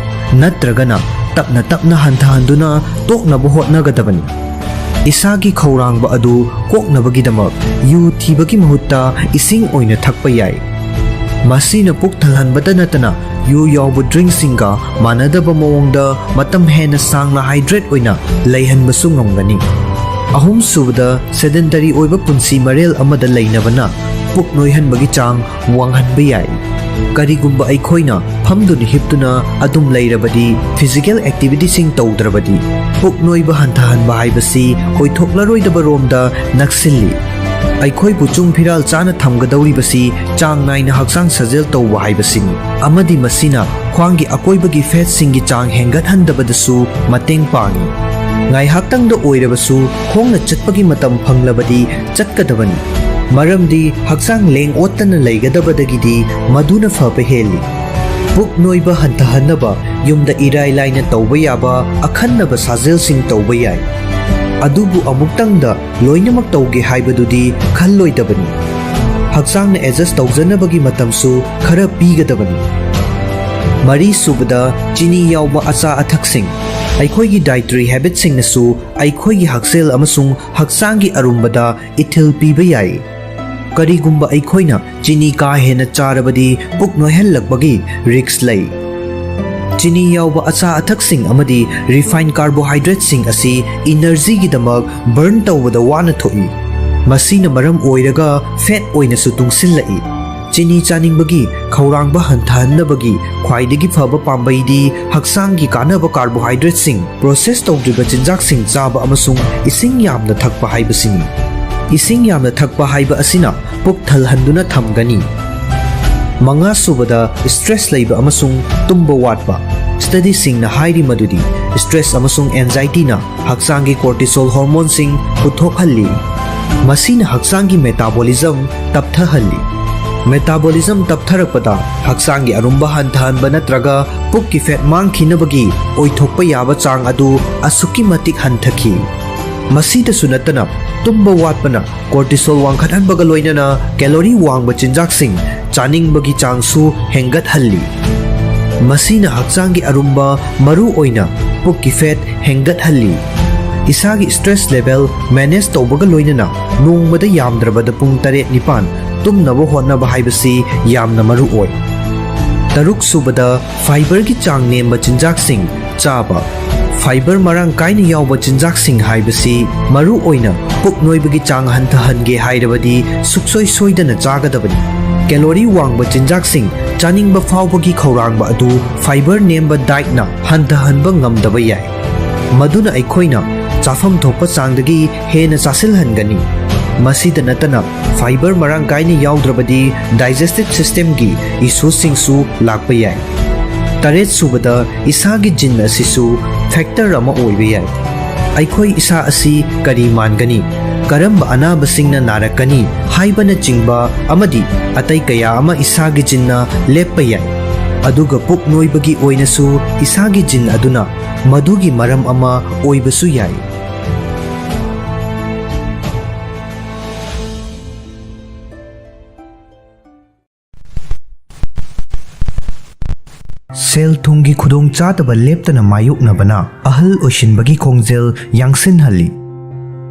ꯅꯠꯇ꯭ꯔꯒꯅ ꯇꯞꯅ ꯇꯞꯅ ꯍꯟꯊꯍꯟꯗꯨꯅ ꯇꯣꯛꯅꯕ ꯍꯣꯠꯅꯒꯗꯕꯅꯤ꯫ ꯏꯁꯥꯒꯤ ꯈꯧꯔꯥꯡꯕ ꯑꯗꯨ ꯀꯣꯛꯅꯕꯒꯤꯗꯃꯛ ꯌꯨ ꯊꯤꯕꯒꯤ ꯃꯍꯨꯠꯇ ꯏꯁꯤꯡ ꯑꯣꯏꯅ ꯊꯛꯄ ꯌꯥꯏ꯫ ꯃꯁꯤꯅ ꯄꯨꯛ ꯊꯜꯍꯟꯕꯇ ꯅꯠꯇꯅ ꯌꯨ ꯌꯥꯎꯕ ꯗ꯭ꯔꯤꯡꯁꯤꯡꯒ ꯃꯥꯟꯅꯗꯕ ꯃꯑꯣꯡꯗ ꯃꯇꯝ ꯍꯦꯟꯅ ꯁꯥꯡꯅ ꯍꯥꯏꯗ꯭ꯔꯦꯠ ꯑꯣꯏꯅ ꯂꯩꯍꯟꯕꯁꯨ ꯉꯝꯒꯅꯤ꯫ ꯑꯍꯨꯝꯁꯨꯕꯗ, ꯁꯦꯗꯦꯟꯇꯔꯤ ꯑꯣꯏꯕ ꯄꯨꯟꯁꯤ ꯃꯔꯦꯜ ꯑꯃꯗ ꯂꯩꯅꯕꯅ ꯄꯨꯛ ꯅꯣꯏꯍꯟꯕꯒꯤ ꯆꯥꯡ ꯋꯥꯡꯍꯟꯕ ꯌꯥꯏ꯫ ꯀꯔꯤꯒꯨꯝꯕ ꯑꯩꯈꯣꯏꯅ ꯐꯝꯗꯨꯅ ꯍꯤꯞꯇꯨꯅ ꯑꯗꯨꯝ ꯂꯩꯔꯕꯗꯤ, ꯐꯤꯖꯤꯀꯦꯜ ꯑꯦꯛꯇꯤꯚꯤꯇꯤꯁꯤꯡ ꯇꯧꯗ꯭ꯔꯕꯗꯤ, ꯄꯨꯛ ꯅꯣꯏꯕ ꯍꯟꯊꯍꯟꯕ ꯍꯥꯏꯕꯁꯤ ꯑꯣꯏꯊꯣꯛꯂꯔꯣꯏꯗꯕ ꯔꯣꯝꯗ ꯅꯛꯁꯤꯜꯂꯤ꯫ ꯑꯩꯈꯣꯏꯕꯨ ꯆꯨꯡ ꯐꯤꯔꯥꯜ ꯆꯥꯅ ꯊꯝꯒꯗꯧꯔꯤꯕꯁꯤ ꯆꯥꯡ ꯅꯥꯏꯅ ꯍꯛꯆꯥꯡ ꯁꯥꯖꯦꯜ ꯇꯧꯕ ꯍꯥꯏꯕꯁꯤꯅꯤ, ꯑꯃꯗꯤ ꯃꯁꯤꯅ ꯈ꯭ꯋꯥꯡꯒꯤ ꯑꯀꯣꯏꯕꯒꯤ ꯐꯦꯠꯁꯤꯡꯒꯤ ꯆꯥꯡ ꯍꯦꯟꯒꯠꯍꯟꯗꯕꯗꯁꯨ ꯃꯇꯦꯡ ꯄꯥꯡꯏ꯫ ꯉꯥꯏꯍꯥꯛꯇꯪꯗ ꯑꯣꯏꯔꯕꯁꯨ ꯈꯣꯡꯅ ꯆꯠꯄꯒꯤ ꯃꯇꯝ ꯐꯪꯂꯕꯗꯤ ꯆꯠꯀꯗꯕꯅꯤ, ꯃꯔꯝꯗꯤ ꯍꯛꯆꯥꯡ ꯂꯦꯡ ꯑꯣꯠꯇꯅ ꯂꯩꯒꯗꯕꯗꯒꯤꯗꯤ ꯃꯗꯨꯅ ꯐꯕ ꯍꯦꯜꯂꯤ꯫ ꯄꯨꯛ ꯅꯣꯏꯕ ꯍꯟꯊꯍꯟꯅꯕ ꯌꯨꯝꯗ ꯏꯔꯥꯏ ꯂꯥꯏꯅ ꯇꯧꯕ ꯌꯥꯕ ꯑꯈꯟꯅꯕ ꯁꯥꯖꯦꯜꯁꯤꯡ ꯇꯧꯕ ꯌꯥꯏ꯫ ꯑꯗꯨꯕꯨ ꯑꯃꯨꯛꯇꯪꯗ ꯂꯣꯏꯅꯃꯛ ꯇꯧꯒꯦ ꯍꯥꯏꯕꯗꯨꯗꯤ ꯈꯜꯂꯣꯏꯗꯕꯅꯤ꯫ ꯍꯛꯆꯥꯡꯅ ꯑꯦꯗꯖꯁ ꯇꯧꯖꯅꯕꯒꯤ ꯃꯇꯝꯁꯨ ꯈꯔ ꯄꯤꯒꯗꯕꯅꯤ꯫ ꯃꯔꯤꯁꯨꯕꯗ, ꯆꯤꯅꯤ ꯌꯥꯎꯕ ꯑꯆꯥ ꯑꯊꯛꯁꯤꯡ꯫ ꯑꯩꯈꯣꯏꯒꯤ ꯗꯥꯏꯇꯔꯤ ꯍꯦꯕꯤꯠꯁꯤꯡꯅꯁꯨ ꯑꯩꯈꯣꯏꯒꯤ ꯍꯛꯁꯦꯜ ꯑꯃꯁꯨꯡ ꯍꯛꯆꯥꯡꯒꯤ ꯑꯔꯨꯝꯕꯗ ꯏꯊꯤꯜ ꯄꯤꯕ ꯌꯥꯏ꯫ ꯀꯔꯤꯒꯨꯝꯕ ꯑꯩꯈꯣꯏꯅ ꯆꯤꯅꯤ ꯀꯥ ꯍꯦꯟꯅ ꯆꯥꯔꯕꯗꯤ ꯄꯨꯛ ꯅꯣꯏꯍꯜꯂꯛꯄꯒꯤ ꯔꯤꯁ꯭ꯛ ꯂꯩ꯫ ꯆꯤꯅꯤ ꯌꯥꯎꯕ ꯑꯆꯥ ꯑꯊꯛꯁꯤꯡ ꯑꯃꯗꯤ ꯔꯤꯐꯥꯏꯟ ꯀꯥꯔꯕꯣꯍꯥꯏꯗ꯭ꯔꯦꯠꯁꯤꯡ ꯑꯁꯤ ꯏꯅꯔꯖꯤꯒꯤꯗꯃꯛ ꯕꯔꯟ ꯇꯧꯕꯗ ꯋꯥꯅ ꯊꯣꯛꯏ꯫ ꯃꯁꯤꯅ ꯃꯔꯝ ꯑꯣꯏꯔꯒ ꯐꯦꯠ ꯑꯣꯏꯅꯁꯨ ꯇꯨꯡꯁꯤꯜꯂꯛꯏ꯫ ꯆꯤꯅꯤ ꯆꯥꯅꯤꯡꯕꯒꯤ ꯈꯧꯔꯥꯡꯕ ꯍꯟꯊꯍꯟꯅꯕꯒꯤ ꯈ꯭ꯋꯥꯏꯗꯒꯤ ꯐꯕ ꯄꯥꯝꯕꯩꯗꯤ ꯍꯛꯆꯥꯡꯒꯤ ꯀꯥꯟꯅꯕ ꯀꯥꯔꯕꯣꯍꯥꯏꯗ꯭ꯔꯦꯠꯁꯤꯡ, ꯄ꯭ꯔꯣꯁꯦꯁ ꯇꯧꯗ꯭ꯔꯤꯕ ꯆꯤꯟꯖꯥꯛꯁꯤꯡ ꯆꯥꯕ ꯑꯃꯁꯨꯡ ꯏꯁꯤꯡ ꯌꯥꯝꯅ ꯊꯛꯄ ꯍꯥꯏꯕꯁꯤꯅꯤ꯫ ꯏꯁꯤꯡ ꯌꯥꯝꯅ ꯊꯛꯄ ꯍꯥꯏꯕ ꯑꯁꯤꯅ ꯄꯨꯛ ꯊꯜꯍꯟꯗꯨꯅ ꯊꯝꯒꯅꯤ꯫ ꯃꯉꯥꯁꯨꯕꯗ, ꯁ꯭ꯇ꯭ꯔꯦꯁ ꯂꯩꯕ ꯑꯃꯁꯨꯡ ꯇꯨꯝꯕ ꯋꯥꯠꯄ꯫ ꯁ꯭ꯇꯗꯤꯁꯤꯡꯅ ꯍꯥꯏꯔꯤ ꯃꯗꯨꯗꯤ ꯁ꯭ꯇ꯭ꯔꯦꯁ ꯑꯃꯁꯨꯡ ꯑꯦꯟꯖꯥꯏꯇꯤꯅ ꯍꯛꯆꯥꯡꯒꯤ ꯀꯣꯔꯇꯤꯁꯣꯜ ꯍꯣꯔꯃꯣꯟꯁꯤꯡ ꯄꯨꯊꯣꯛꯍꯜꯂꯤ꯫ ꯃꯁꯤꯅ ꯍꯛꯆꯥꯡꯒꯤ ꯃꯦꯇꯥꯕꯣꯂꯤꯖꯝ ꯇꯞꯊꯍꯜꯂꯤ꯫ ꯃꯦꯇꯥꯕꯣꯂꯤꯖꯝ ꯇꯞꯊꯔꯛꯄꯗ ꯍꯛꯆꯥꯡꯒꯤ ꯑꯔꯨꯝꯕ ꯍꯟꯊꯍꯟꯕ ꯅꯠꯇ꯭ꯔꯒ ꯄꯨꯛꯀꯤ ꯐꯦꯠ ꯃꯥꯡꯈꯤꯅꯕꯒꯤ ꯑꯣꯏꯊꯣꯛꯄ ꯌꯥꯕ ꯆꯥꯡ ꯑꯗꯨ ꯑꯁꯨꯛꯀꯤ ꯃꯇꯤꯛ ꯍꯟꯊꯈꯤ꯫ ꯃꯁꯤꯗꯁꯨ ꯅꯠꯇꯅ, ꯇꯨꯝꯕ ꯋꯥꯠꯄꯅ cortisol ꯋꯥꯡꯈꯠꯍꯟꯕꯒ ꯂꯣꯏꯅꯅ calorie ꯋꯥꯡꯕ ꯆꯤꯟꯖꯥꯛꯁꯤꯡ ꯆꯥꯅꯤꯡꯕꯒꯤ ꯆꯥꯡꯁꯨ ꯍꯦꯟꯒꯠꯍꯜꯂꯤ꯫ ꯃꯁꯤꯅ ꯍꯛꯆꯥꯡꯒꯤ ꯑꯔꯨꯝꯕ, ꯃꯔꯨ ꯑꯣꯏꯅ ꯄꯨꯛꯀꯤ fat ꯍꯦꯟꯒꯠꯍꯜꯂꯤ꯫ ꯏꯁꯥꯒꯤ stress level manage ꯇꯧꯕꯒ ꯂꯣꯏꯅꯅ ꯅꯣꯡꯃꯗ ꯌꯥꯝꯗ꯭ꯔꯕꯗ ꯄꯨꯡ ꯇꯔꯦꯠ ꯅꯤꯄꯥꯟ ꯇꯨꯝꯅꯕ ꯍꯣꯠꯅꯕ ꯍꯥꯏꯕꯁꯤ ꯌꯥꯝꯅ ꯃꯔꯨ ꯑꯣꯏ꯫ ꯇꯔꯨꯛ ꯁꯨꯕꯗ, fiberꯒꯤ ꯆꯥꯡ ꯅꯦꯝꯕ ꯆꯤꯟꯖꯥꯛꯁꯤꯡ ꯆꯥꯕ꯫ Fiber ꯃꯔꯥꯡ ꯀꯥꯏꯅ ꯌꯥꯎꯕ ꯆꯤꯟꯖꯥꯛꯁꯤꯡ ꯍꯥꯏꯕꯁꯤ ꯃꯔꯨ ꯑꯣꯏꯅ ꯄꯨꯛ ꯅꯣꯏꯕꯒꯤ ꯆꯥꯡ ꯍꯟꯊꯍꯟꯒꯦ ꯍꯥꯏꯔꯕꯗꯤ ꯁꯨꯛꯁꯣꯏ ꯁꯣꯏꯗꯅ ꯆꯥꯒꯗꯕꯅꯤ꯫ Calorie ꯋꯥꯡꯕ ꯆꯤꯟꯖꯥꯛꯁꯤꯡ ꯆꯥꯅꯤꯡꯕ ꯐꯥꯎꯕꯒꯤ ꯈꯧꯔꯥꯡꯕ ꯑꯗꯨ fiber ꯅꯦꯝꯕ dietꯅ ꯍꯟꯊꯍꯟꯕ ꯉꯝꯗꯕ ꯌꯥꯏ, ꯃꯗꯨꯅ ꯑꯩꯈꯣꯏꯅ ꯆꯥꯐꯝ ꯊꯣꯛꯄ ꯆꯥꯡꯗꯒꯤ ꯍꯦꯟꯅ ꯆꯥꯁꯤꯜꯍꯟꯒꯅꯤ꯫ ꯃꯁꯤꯗ ꯅꯠꯇꯅ, fiber ꯃꯔꯥꯡ ꯀꯥꯏꯅ ꯌꯥꯎꯗ꯭ꯔꯕꯗꯤ digestive systemꯒꯤ issueꯁꯤꯡꯁꯨ ꯂꯥꯛꯄ ꯌꯥꯏ꯫ ꯇꯔꯦꯠ ꯁꯨꯕꯗ, ꯏꯁꯥꯒꯤ gene ꯑꯁꯤꯁꯨ factor ꯑꯃ ꯑꯣꯏꯕ ꯌꯥꯏ꯫ ꯑꯩꯈꯣꯏ ꯏꯁꯥ ꯑꯁꯤ ꯀꯔꯤ ꯃꯥꯟꯒꯅꯤ, ꯀꯔꯝꯕ ꯑꯅꯥꯕꯁꯤꯡꯅ ꯅꯥꯔꯛꯀꯅꯤ ꯍꯥꯏꯕꯅꯆꯤꯡꯕ ꯑꯃꯗꯤ ꯑꯇꯩ ꯀꯌꯥ ꯑꯃ ꯏꯁꯥꯒꯤ geneꯅ ꯂꯦꯞꯄ ꯌꯥꯏ꯫ ꯑꯗꯨꯒ ꯄꯨꯛ ꯅꯣꯏꯕꯒꯤ ꯑꯣꯏꯅꯁꯨ ꯏꯁꯥꯒꯤ gene ꯑꯗꯨꯅ ꯃꯗꯨꯒꯤ ꯃꯔꯝ ꯑꯃ ꯑꯣꯏꯕꯁꯨ ꯌꯥꯏ꯫ ꯁꯦꯜ ꯊꯨꯝꯒꯤ ꯈꯨꯗꯣꯡꯆꯥꯗꯕ ꯂꯦꯞꯇꯅ ꯃꯥꯌꯣꯛꯅꯕꯅ ꯑꯍꯜ ꯑꯣꯏꯁꯤꯟꯕꯒꯤ ꯈꯣꯡꯖꯦꯜ ꯌꯥꯡꯁꯤꯟꯍꯜꯂꯤ꯫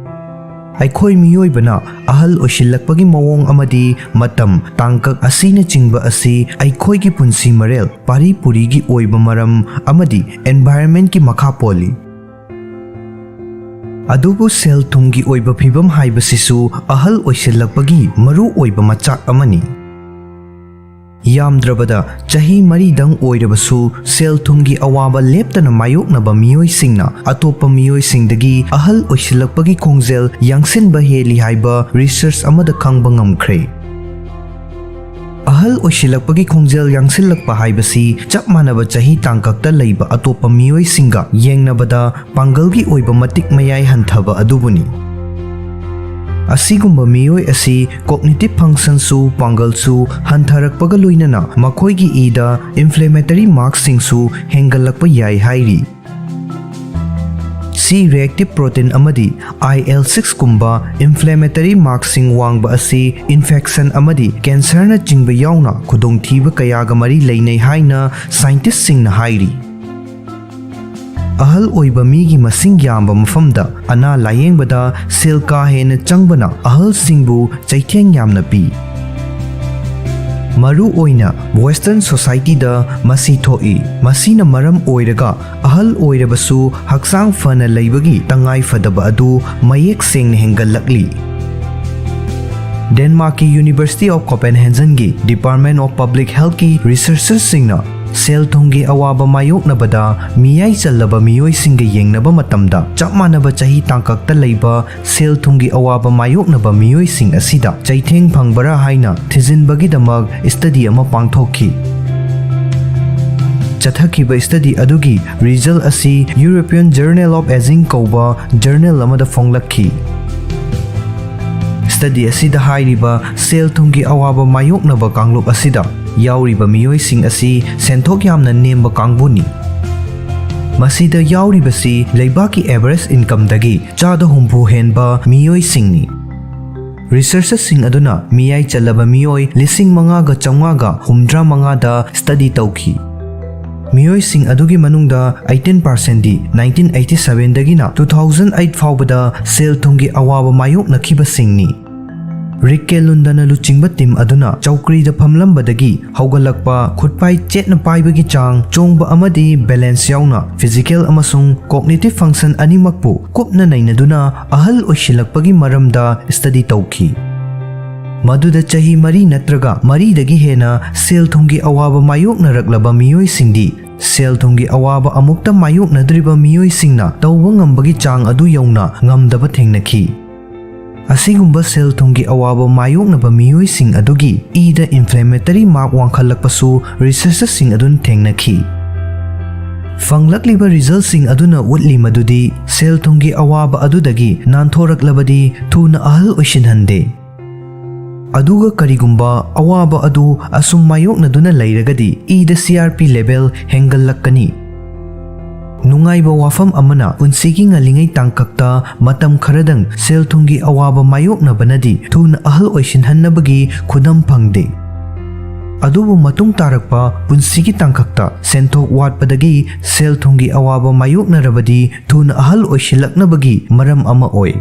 ꯑꯩꯈꯣꯏ ꯃꯤꯑꯣꯏꯕꯅ ꯑꯍꯜ ꯑꯣꯏꯁꯤꯜꯂꯛꯄꯒꯤ ꯃꯑꯣꯡ ꯑꯃꯗꯤ ꯃꯇꯝ, ꯇꯥꯡꯀꯛ ꯑꯁꯤꯅꯆꯤꯡꯕ ꯑꯁꯤ ꯑꯩꯈꯣꯏꯒꯤ ꯄꯨꯟꯁꯤ ꯃꯔꯦꯜ, ꯄꯥꯔꯤ ꯄꯨꯔꯤꯒꯤ ꯑꯣꯏꯕ ꯃꯔꯝ ꯑꯃꯗꯤ environmentꯀꯤ ꯃꯈꯥ ꯄꯣꯜꯂꯤ꯫ ꯑꯗꯨꯕꯨ ꯁꯦꯜ ꯊꯨꯝꯒꯤ ꯑꯣꯏꯕ ꯐꯤꯚꯝ ꯍꯥꯏꯕꯁꯤꯁꯨ ꯑꯍꯜ ꯑꯣꯏꯁꯤꯜꯂꯛꯄꯒꯤ ꯃꯔꯨ ꯑꯣꯏꯕ ꯃꯆꯥꯛ ꯑꯃꯅꯤ꯫ ꯌꯥꯝꯗ꯭ꯔꯕꯗ ꯆꯍꯤ ꯃꯔꯤꯗꯪ ꯑꯣꯏꯔꯕꯁꯨ, ꯁꯦꯜ ꯊꯨꯝꯒꯤ ꯑꯋꯥꯕ ꯂꯦꯞꯇꯅ ꯃꯥꯌꯣꯛꯅꯕ ꯃꯤꯑꯣꯏꯁꯤꯡꯅ ꯑꯇꯣꯞꯄ ꯃꯤꯑꯣꯏꯁꯤꯡꯗꯒꯤ ꯑꯍꯜ ꯑꯣꯏꯁꯤꯜꯂꯛꯄꯒꯤ ꯈꯣꯡꯖꯦꯜ ꯌꯥꯡꯁꯤꯟꯕ ꯍꯦꯜꯂꯤ ꯍꯥꯏꯕ research ꯑꯃꯗ ꯈꯪꯕ ꯉꯝꯈ꯭ꯔꯦ꯫ ꯑꯍꯜ ꯑꯣꯏꯁꯤꯜꯂꯛꯄꯒꯤ ꯈꯣꯡꯖꯦꯜ ꯌꯥꯡꯁꯤꯜꯂꯛꯄ ꯍꯥꯏꯕꯁꯤ ꯆꯞ ꯃꯥꯟꯅꯕ ꯆꯍꯤ ꯇꯥꯡꯀꯛꯇ ꯂꯩꯕ ꯑꯇꯣꯞꯄ ꯃꯤꯑꯣꯏꯁꯤꯡꯒ ꯌꯦꯡꯅꯕꯗ ꯄꯥꯡꯒꯜꯒꯤ ꯑꯣꯏꯕ ꯃꯇꯤꯛ ꯃꯌꯥꯏ ꯍꯟꯊꯕ ꯑꯗꯨꯕꯨꯅꯤ꯫ ꯑꯁꯤꯒꯨꯝꯕ ꯃꯤꯑꯣꯏ ꯑꯁꯤ cognitive functionꯁꯨ, ꯄꯥꯡꯒꯜꯁꯨ ꯍꯟꯊꯔꯛꯄꯒ ꯂꯣꯏꯅꯅ ꯃꯈꯣꯏꯒꯤ ꯏꯗ inflammatory markꯁꯤꯡꯁꯨ ꯍꯦꯟꯒꯠꯂꯛꯄ ꯌꯥꯏ ꯍꯥꯏꯔꯤ꯫ C reactive protein ꯑꯃꯗꯤ I L six ꯀꯨꯝꯕ inflammatory markꯁꯤꯡ ꯋꯥꯡꯕ ꯑꯁꯤ infection ꯑꯃꯗꯤ cancerꯅꯆꯤꯡꯕ ꯌꯥꯎꯅ ꯈꯨꯗꯣꯡꯊꯤꯕ ꯀꯌꯥꯒ ꯃꯔꯤ ꯂꯩꯅꯩ ꯍꯥꯏꯅ scientistꯁꯤꯡꯅ ꯍꯥꯏꯔꯤ꯫ ꯑꯍꯜ ꯑꯣꯏꯕ ꯃꯤꯒꯤ ꯃꯁꯤꯡ ꯌꯥꯝꯕ ꯃꯐꯝꯗ ꯑꯅꯥ ꯂꯥꯌꯦꯡꯕꯗ ꯁꯦꯜ ꯀꯥ ꯍꯦꯟꯅ ꯆꯪꯕꯅ ꯑꯍꯜꯁꯤꯡꯕꯨ ꯆꯩꯊꯦꯡ ꯌꯥꯝꯅ ꯄꯤ꯫ ꯃꯔꯨ ꯑꯣꯏꯅ Western societyꯗ ꯃꯁꯤ ꯊꯣꯛꯏ꯫ ꯃꯁꯤꯅ ꯃꯔꯝ ꯑꯣꯏꯔꯒ ꯑꯍꯜ ꯑꯣꯏꯔꯕꯁꯨ ꯍꯛꯆꯥꯡ ꯐꯅ ꯂꯩꯕꯒꯤ ꯇꯉꯥꯏ ꯐꯗꯕ ꯑꯗꯨ ꯃꯌꯦꯛ ꯁꯦꯡꯅ ꯍꯦꯟꯒꯠꯂꯛꯂꯤ꯫ ꯗꯦꯟꯃꯥꯔꯛꯀꯤ University of Copenhagenꯒꯤ Department of Public Healthꯀꯤ researcherꯁꯤꯡꯅ ꯁꯦꯜ ꯊꯨꯝꯒꯤ ꯑꯋꯥꯕ ꯃꯥꯌꯣꯛꯅꯕꯗ ꯃꯤꯌꯥꯏ ꯆꯜꯂꯕ ꯃꯤꯑꯣꯏꯁꯤꯡꯒ ꯌꯦꯡꯅꯕ ꯃꯇꯝꯗ, ꯆꯞ ꯃꯥꯟꯅꯕ ꯆꯍꯤ ꯇꯥꯡꯀꯛꯇ ꯂꯩꯕ ꯁꯦꯜ ꯊꯨꯝꯒꯤ ꯑꯋꯥꯕ ꯃꯥꯌꯣꯛꯅꯕ ꯃꯤꯑꯣꯏꯁꯤꯡ ꯑꯁꯤꯗ ꯆꯩꯊꯦꯡ ꯐꯪꯕꯔꯥ ꯍꯥꯏꯅ ꯊꯤꯖꯤꯟꯕꯒꯤꯗꯃꯛ study ꯑꯃ ꯄꯥꯡꯊꯣꯛꯈꯤ꯫ ꯆꯠꯊꯈꯤꯕ study ꯑꯗꯨꯒꯤ result ꯑꯁꯤ European Journal of Aging ꯀꯧꯕ journal ꯑꯃꯗ ꯐꯣꯡꯂꯛꯈꯤ꯫ Study ꯑꯁꯤꯗ ꯍꯥꯏꯔꯤꯕ ꯁꯦꯜ ꯊꯨꯝꯒꯤ ꯑꯋꯥꯕ ꯃꯥꯌꯣꯛꯅꯕ ꯀꯥꯡꯂꯨꯞ ꯑꯁꯤꯗ ꯌꯥꯎꯔꯤꯕ ꯃꯤꯑꯣꯏꯁꯤꯡ ꯑꯁꯤ ꯁꯦꯟꯊꯣꯛ ꯌꯥꯝꯅ ꯅꯦꯝꯕ ꯀꯥꯡꯕꯨꯅꯤ꯫ ꯃꯁꯤꯗ ꯌꯥꯎꯔꯤꯕꯁꯤ ꯂꯩꯕꯥꯛꯀꯤ average incomeꯗꯒꯤ ꯆꯥꯗ ꯍꯨꯝꯐꯨ ꯍꯦꯟꯕ ꯃꯤꯑꯣꯏꯁꯤꯡꯅꯤ꯫ Researcherꯁꯤꯡ ꯑꯗꯨꯅ ꯃꯤꯌꯥꯏ ꯆꯜꯂꯕ ꯃꯤꯑꯣꯏ ꯂꯤꯁꯤꯡ ꯃꯉꯥꯒ ꯆꯥꯝꯃꯉꯥꯒ ꯍꯨꯝꯗ꯭ꯔꯥ ꯃꯉꯥꯗ study ꯇꯧꯈꯤ꯫ ꯃꯤꯑꯣꯏꯁꯤꯡ ꯑꯗꯨꯒꯤ ꯃꯅꯨꯡꯗ eighteen percentꯗꯤ nineteen eighty sevenꯗꯒꯤꯅ two thousand eight ꯐꯥꯎꯕꯗ ꯁꯦꯜ ꯊꯨꯝꯒꯤ ꯑꯋꯥꯕ ꯃꯥꯌꯣꯛꯅꯈꯤꯕꯁꯤꯡꯅꯤ꯫ ꯔꯤꯛ ꯀꯦ ꯂꯨꯟꯗꯅ ꯂꯨꯆꯤꯡꯕ team ꯑꯗꯨꯅ ꯆꯧꯀ꯭ꯔꯤꯗ ꯐꯝꯂꯝꯕꯗꯒꯤ ꯍꯧꯒꯠꯂꯛꯄ, ꯈꯨꯠꯄꯥꯏ ꯆꯦꯠꯅ ꯄꯥꯏꯕꯒꯤ ꯆꯥꯡ, ꯆꯣꯡꯕ ꯑꯃꯗꯤ balance ꯌꯥꯎꯅ physical ꯑꯃꯁꯨꯡ cognitive function ꯑꯅꯤꯃꯛꯄꯨ ꯀꯨꯞꯅ ꯅꯩꯅꯗꯨꯅ ꯑꯍꯜ ꯑꯣꯏꯁꯤꯜꯂꯛꯄꯒꯤ ꯃꯔꯝꯗ study ꯇꯧꯈꯤ꯫ ꯃꯗꯨꯗ ꯆꯍꯤ ꯃꯔꯤ ꯅꯠꯇ꯭ꯔꯒ ꯃꯔꯤꯗꯒꯤ ꯍꯦꯟꯅ ꯁꯦꯜ ꯊꯨꯝꯒꯤ ꯑꯋꯥꯕ ꯃꯥꯌꯣꯛꯅꯔꯛꯂꯕ ꯃꯤꯑꯣꯏꯁꯤꯡꯗꯤ ꯁꯦꯜ ꯊꯨꯝꯒꯤ ꯑꯋꯥꯕ ꯑꯃꯨꯛꯇ ꯃꯥꯌꯣꯛꯅꯗ꯭ꯔꯤꯕ ꯃꯤꯑꯣꯏꯁꯤꯡꯅ ꯇꯧꯕ ꯉꯝꯕꯒꯤ ꯆꯥꯡ ꯑꯗꯨ ꯌꯧꯅ ꯉꯝꯗꯕ ꯊꯦꯡꯅꯈꯤ꯫ ꯑꯁꯤꯒꯨꯝꯕ ꯁꯦꯜ ꯊꯨꯝꯒꯤ ꯑꯋꯥꯕ ꯃꯥꯌꯣꯛꯅꯕ ꯃꯤꯑꯣꯏꯁꯤꯡ ꯑꯗꯨꯒꯤ ꯏꯗ inflammatory mark ꯋꯥꯡꯈꯠꯂꯛꯄꯁꯨ researcherꯁꯤꯡ ꯑꯗꯨꯅ ꯊꯦꯡꯅꯈꯤ꯫ ꯐꯪꯂꯛꯂꯤꯕ resultꯁꯤꯡ ꯑꯗꯨꯅ ꯎꯠꯂꯤ ꯃꯗꯨꯗꯤ ꯁꯦꯜ ꯊꯨꯝꯒꯤ ꯑꯋꯥꯕ ꯑꯗꯨꯗꯒꯤ ꯅꯥꯟꯊꯣꯔꯛꯂꯕꯗꯤ ꯊꯨꯅ ꯑꯍꯜ ꯑꯣꯏꯁꯤꯟꯍꯟꯗꯦ꯫ ꯑꯗꯨꯒ ꯀꯔꯤꯒꯨꯝꯕ ꯑꯋꯥꯕ ꯑꯗꯨ ꯑꯁꯨꯝ ꯃꯥꯌꯣꯛꯅꯗꯨꯅ ꯂꯩꯔꯒꯗꯤ ꯏꯗ C R P level ꯍꯦꯟꯒꯠꯂꯛꯀꯅꯤ꯫ ꯅꯨꯡꯉꯥꯏꯕ ꯋꯥꯐꯝ ꯑꯃꯅ, ꯄꯨꯟꯁꯤꯒꯤ ꯉꯜꯂꯤꯉꯩ ꯇꯥꯡꯀꯛꯇ ꯃꯇꯝ ꯈꯔꯗꯪ ꯁꯦꯜ ꯊꯨꯝꯒꯤ ꯑꯋꯥꯕ ꯃꯥꯌꯣꯛꯅꯕꯅꯗꯤ ꯊꯨꯅ ꯑꯍꯜ ꯑꯣꯏꯁꯤꯟꯍꯟꯅꯕꯒꯤ ꯈꯨꯗꯝ ꯐꯪꯗꯦ꯫ ꯑꯗꯨꯕꯨ ꯃꯇꯨꯡ ꯇꯥꯔꯛꯄ ꯄꯨꯟꯁꯤꯒꯤ ꯇꯥꯡꯀꯛꯇ ꯁꯦꯟꯊꯣꯛ ꯋꯥꯠꯄꯗꯒꯤ ꯁꯦꯜ ꯊꯨꯝꯒꯤ ꯑꯋꯥꯕ ꯃꯥꯌꯣꯛꯅꯔꯕꯗꯤ ꯊꯨꯅ ꯑꯍꯜ ꯑꯣꯏꯁꯤꯜꯂꯛꯅꯕꯒꯤ ꯃꯔꯝ ꯑꯃ ꯑꯣꯏ꯫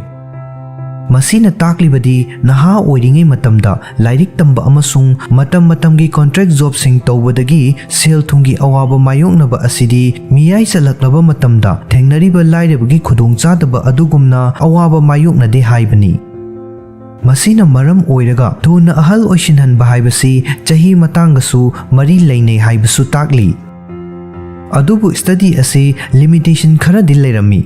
ꯃꯁꯤꯅ ꯇꯥꯛꯂꯤꯕꯗꯤ ꯅꯍꯥ ꯑꯣꯏꯔꯤꯉꯩ ꯃꯇꯝꯗ ꯂꯥꯏꯔꯤꯛ ꯇꯝꯕ ꯑꯃꯁꯨꯡ ꯃꯇꯝ ꯃꯇꯝꯒꯤ ꯀꯣꯟꯇ꯭ꯔꯦꯛ ꯖꯣꯕꯁꯤꯡ ꯇꯧꯕꯗꯒꯤ ꯁꯦꯜ ꯊꯨꯝꯒꯤ ꯑꯋꯥꯕ ꯃꯥꯌꯣꯛꯅꯕ ꯑꯁꯤꯗꯤ ꯃꯤꯌꯥꯏ ꯆꯜꯂꯛꯂꯕ ꯃꯇꯝꯗ ꯊꯦꯡꯅꯔꯤꯕ ꯂꯥꯏꯔꯕꯒꯤ ꯈꯨꯗꯣꯡꯆꯥꯗꯕ ꯑꯗꯨꯒꯨꯝꯅ ꯑꯋꯥꯕ ꯃꯥꯌꯣꯛꯅꯗꯦ ꯍꯥꯏꯕꯅꯤ꯫ ꯃꯁꯤꯅ ꯃꯔꯝ ꯑꯣꯏꯔꯒ ꯊꯨꯅ ꯑꯍꯜ ꯑꯣꯏꯁꯤꯟꯍꯟꯕ ꯍꯥꯏꯕꯁꯤ ꯆꯍꯤ ꯃꯇꯥꯡꯒꯁꯨ ꯃꯔꯤ ꯂꯩꯅꯩ ꯍꯥꯏꯕꯁꯨ ꯇꯥꯛꯂꯤ꯫ ꯑꯗꯨꯕꯨ ꯁ꯭ꯇꯗꯤ ꯑꯁꯤ ꯂꯤꯃꯤꯇꯦꯁꯟ ꯈꯔꯗꯤ ꯂꯩꯔꯝꯃꯤ꯫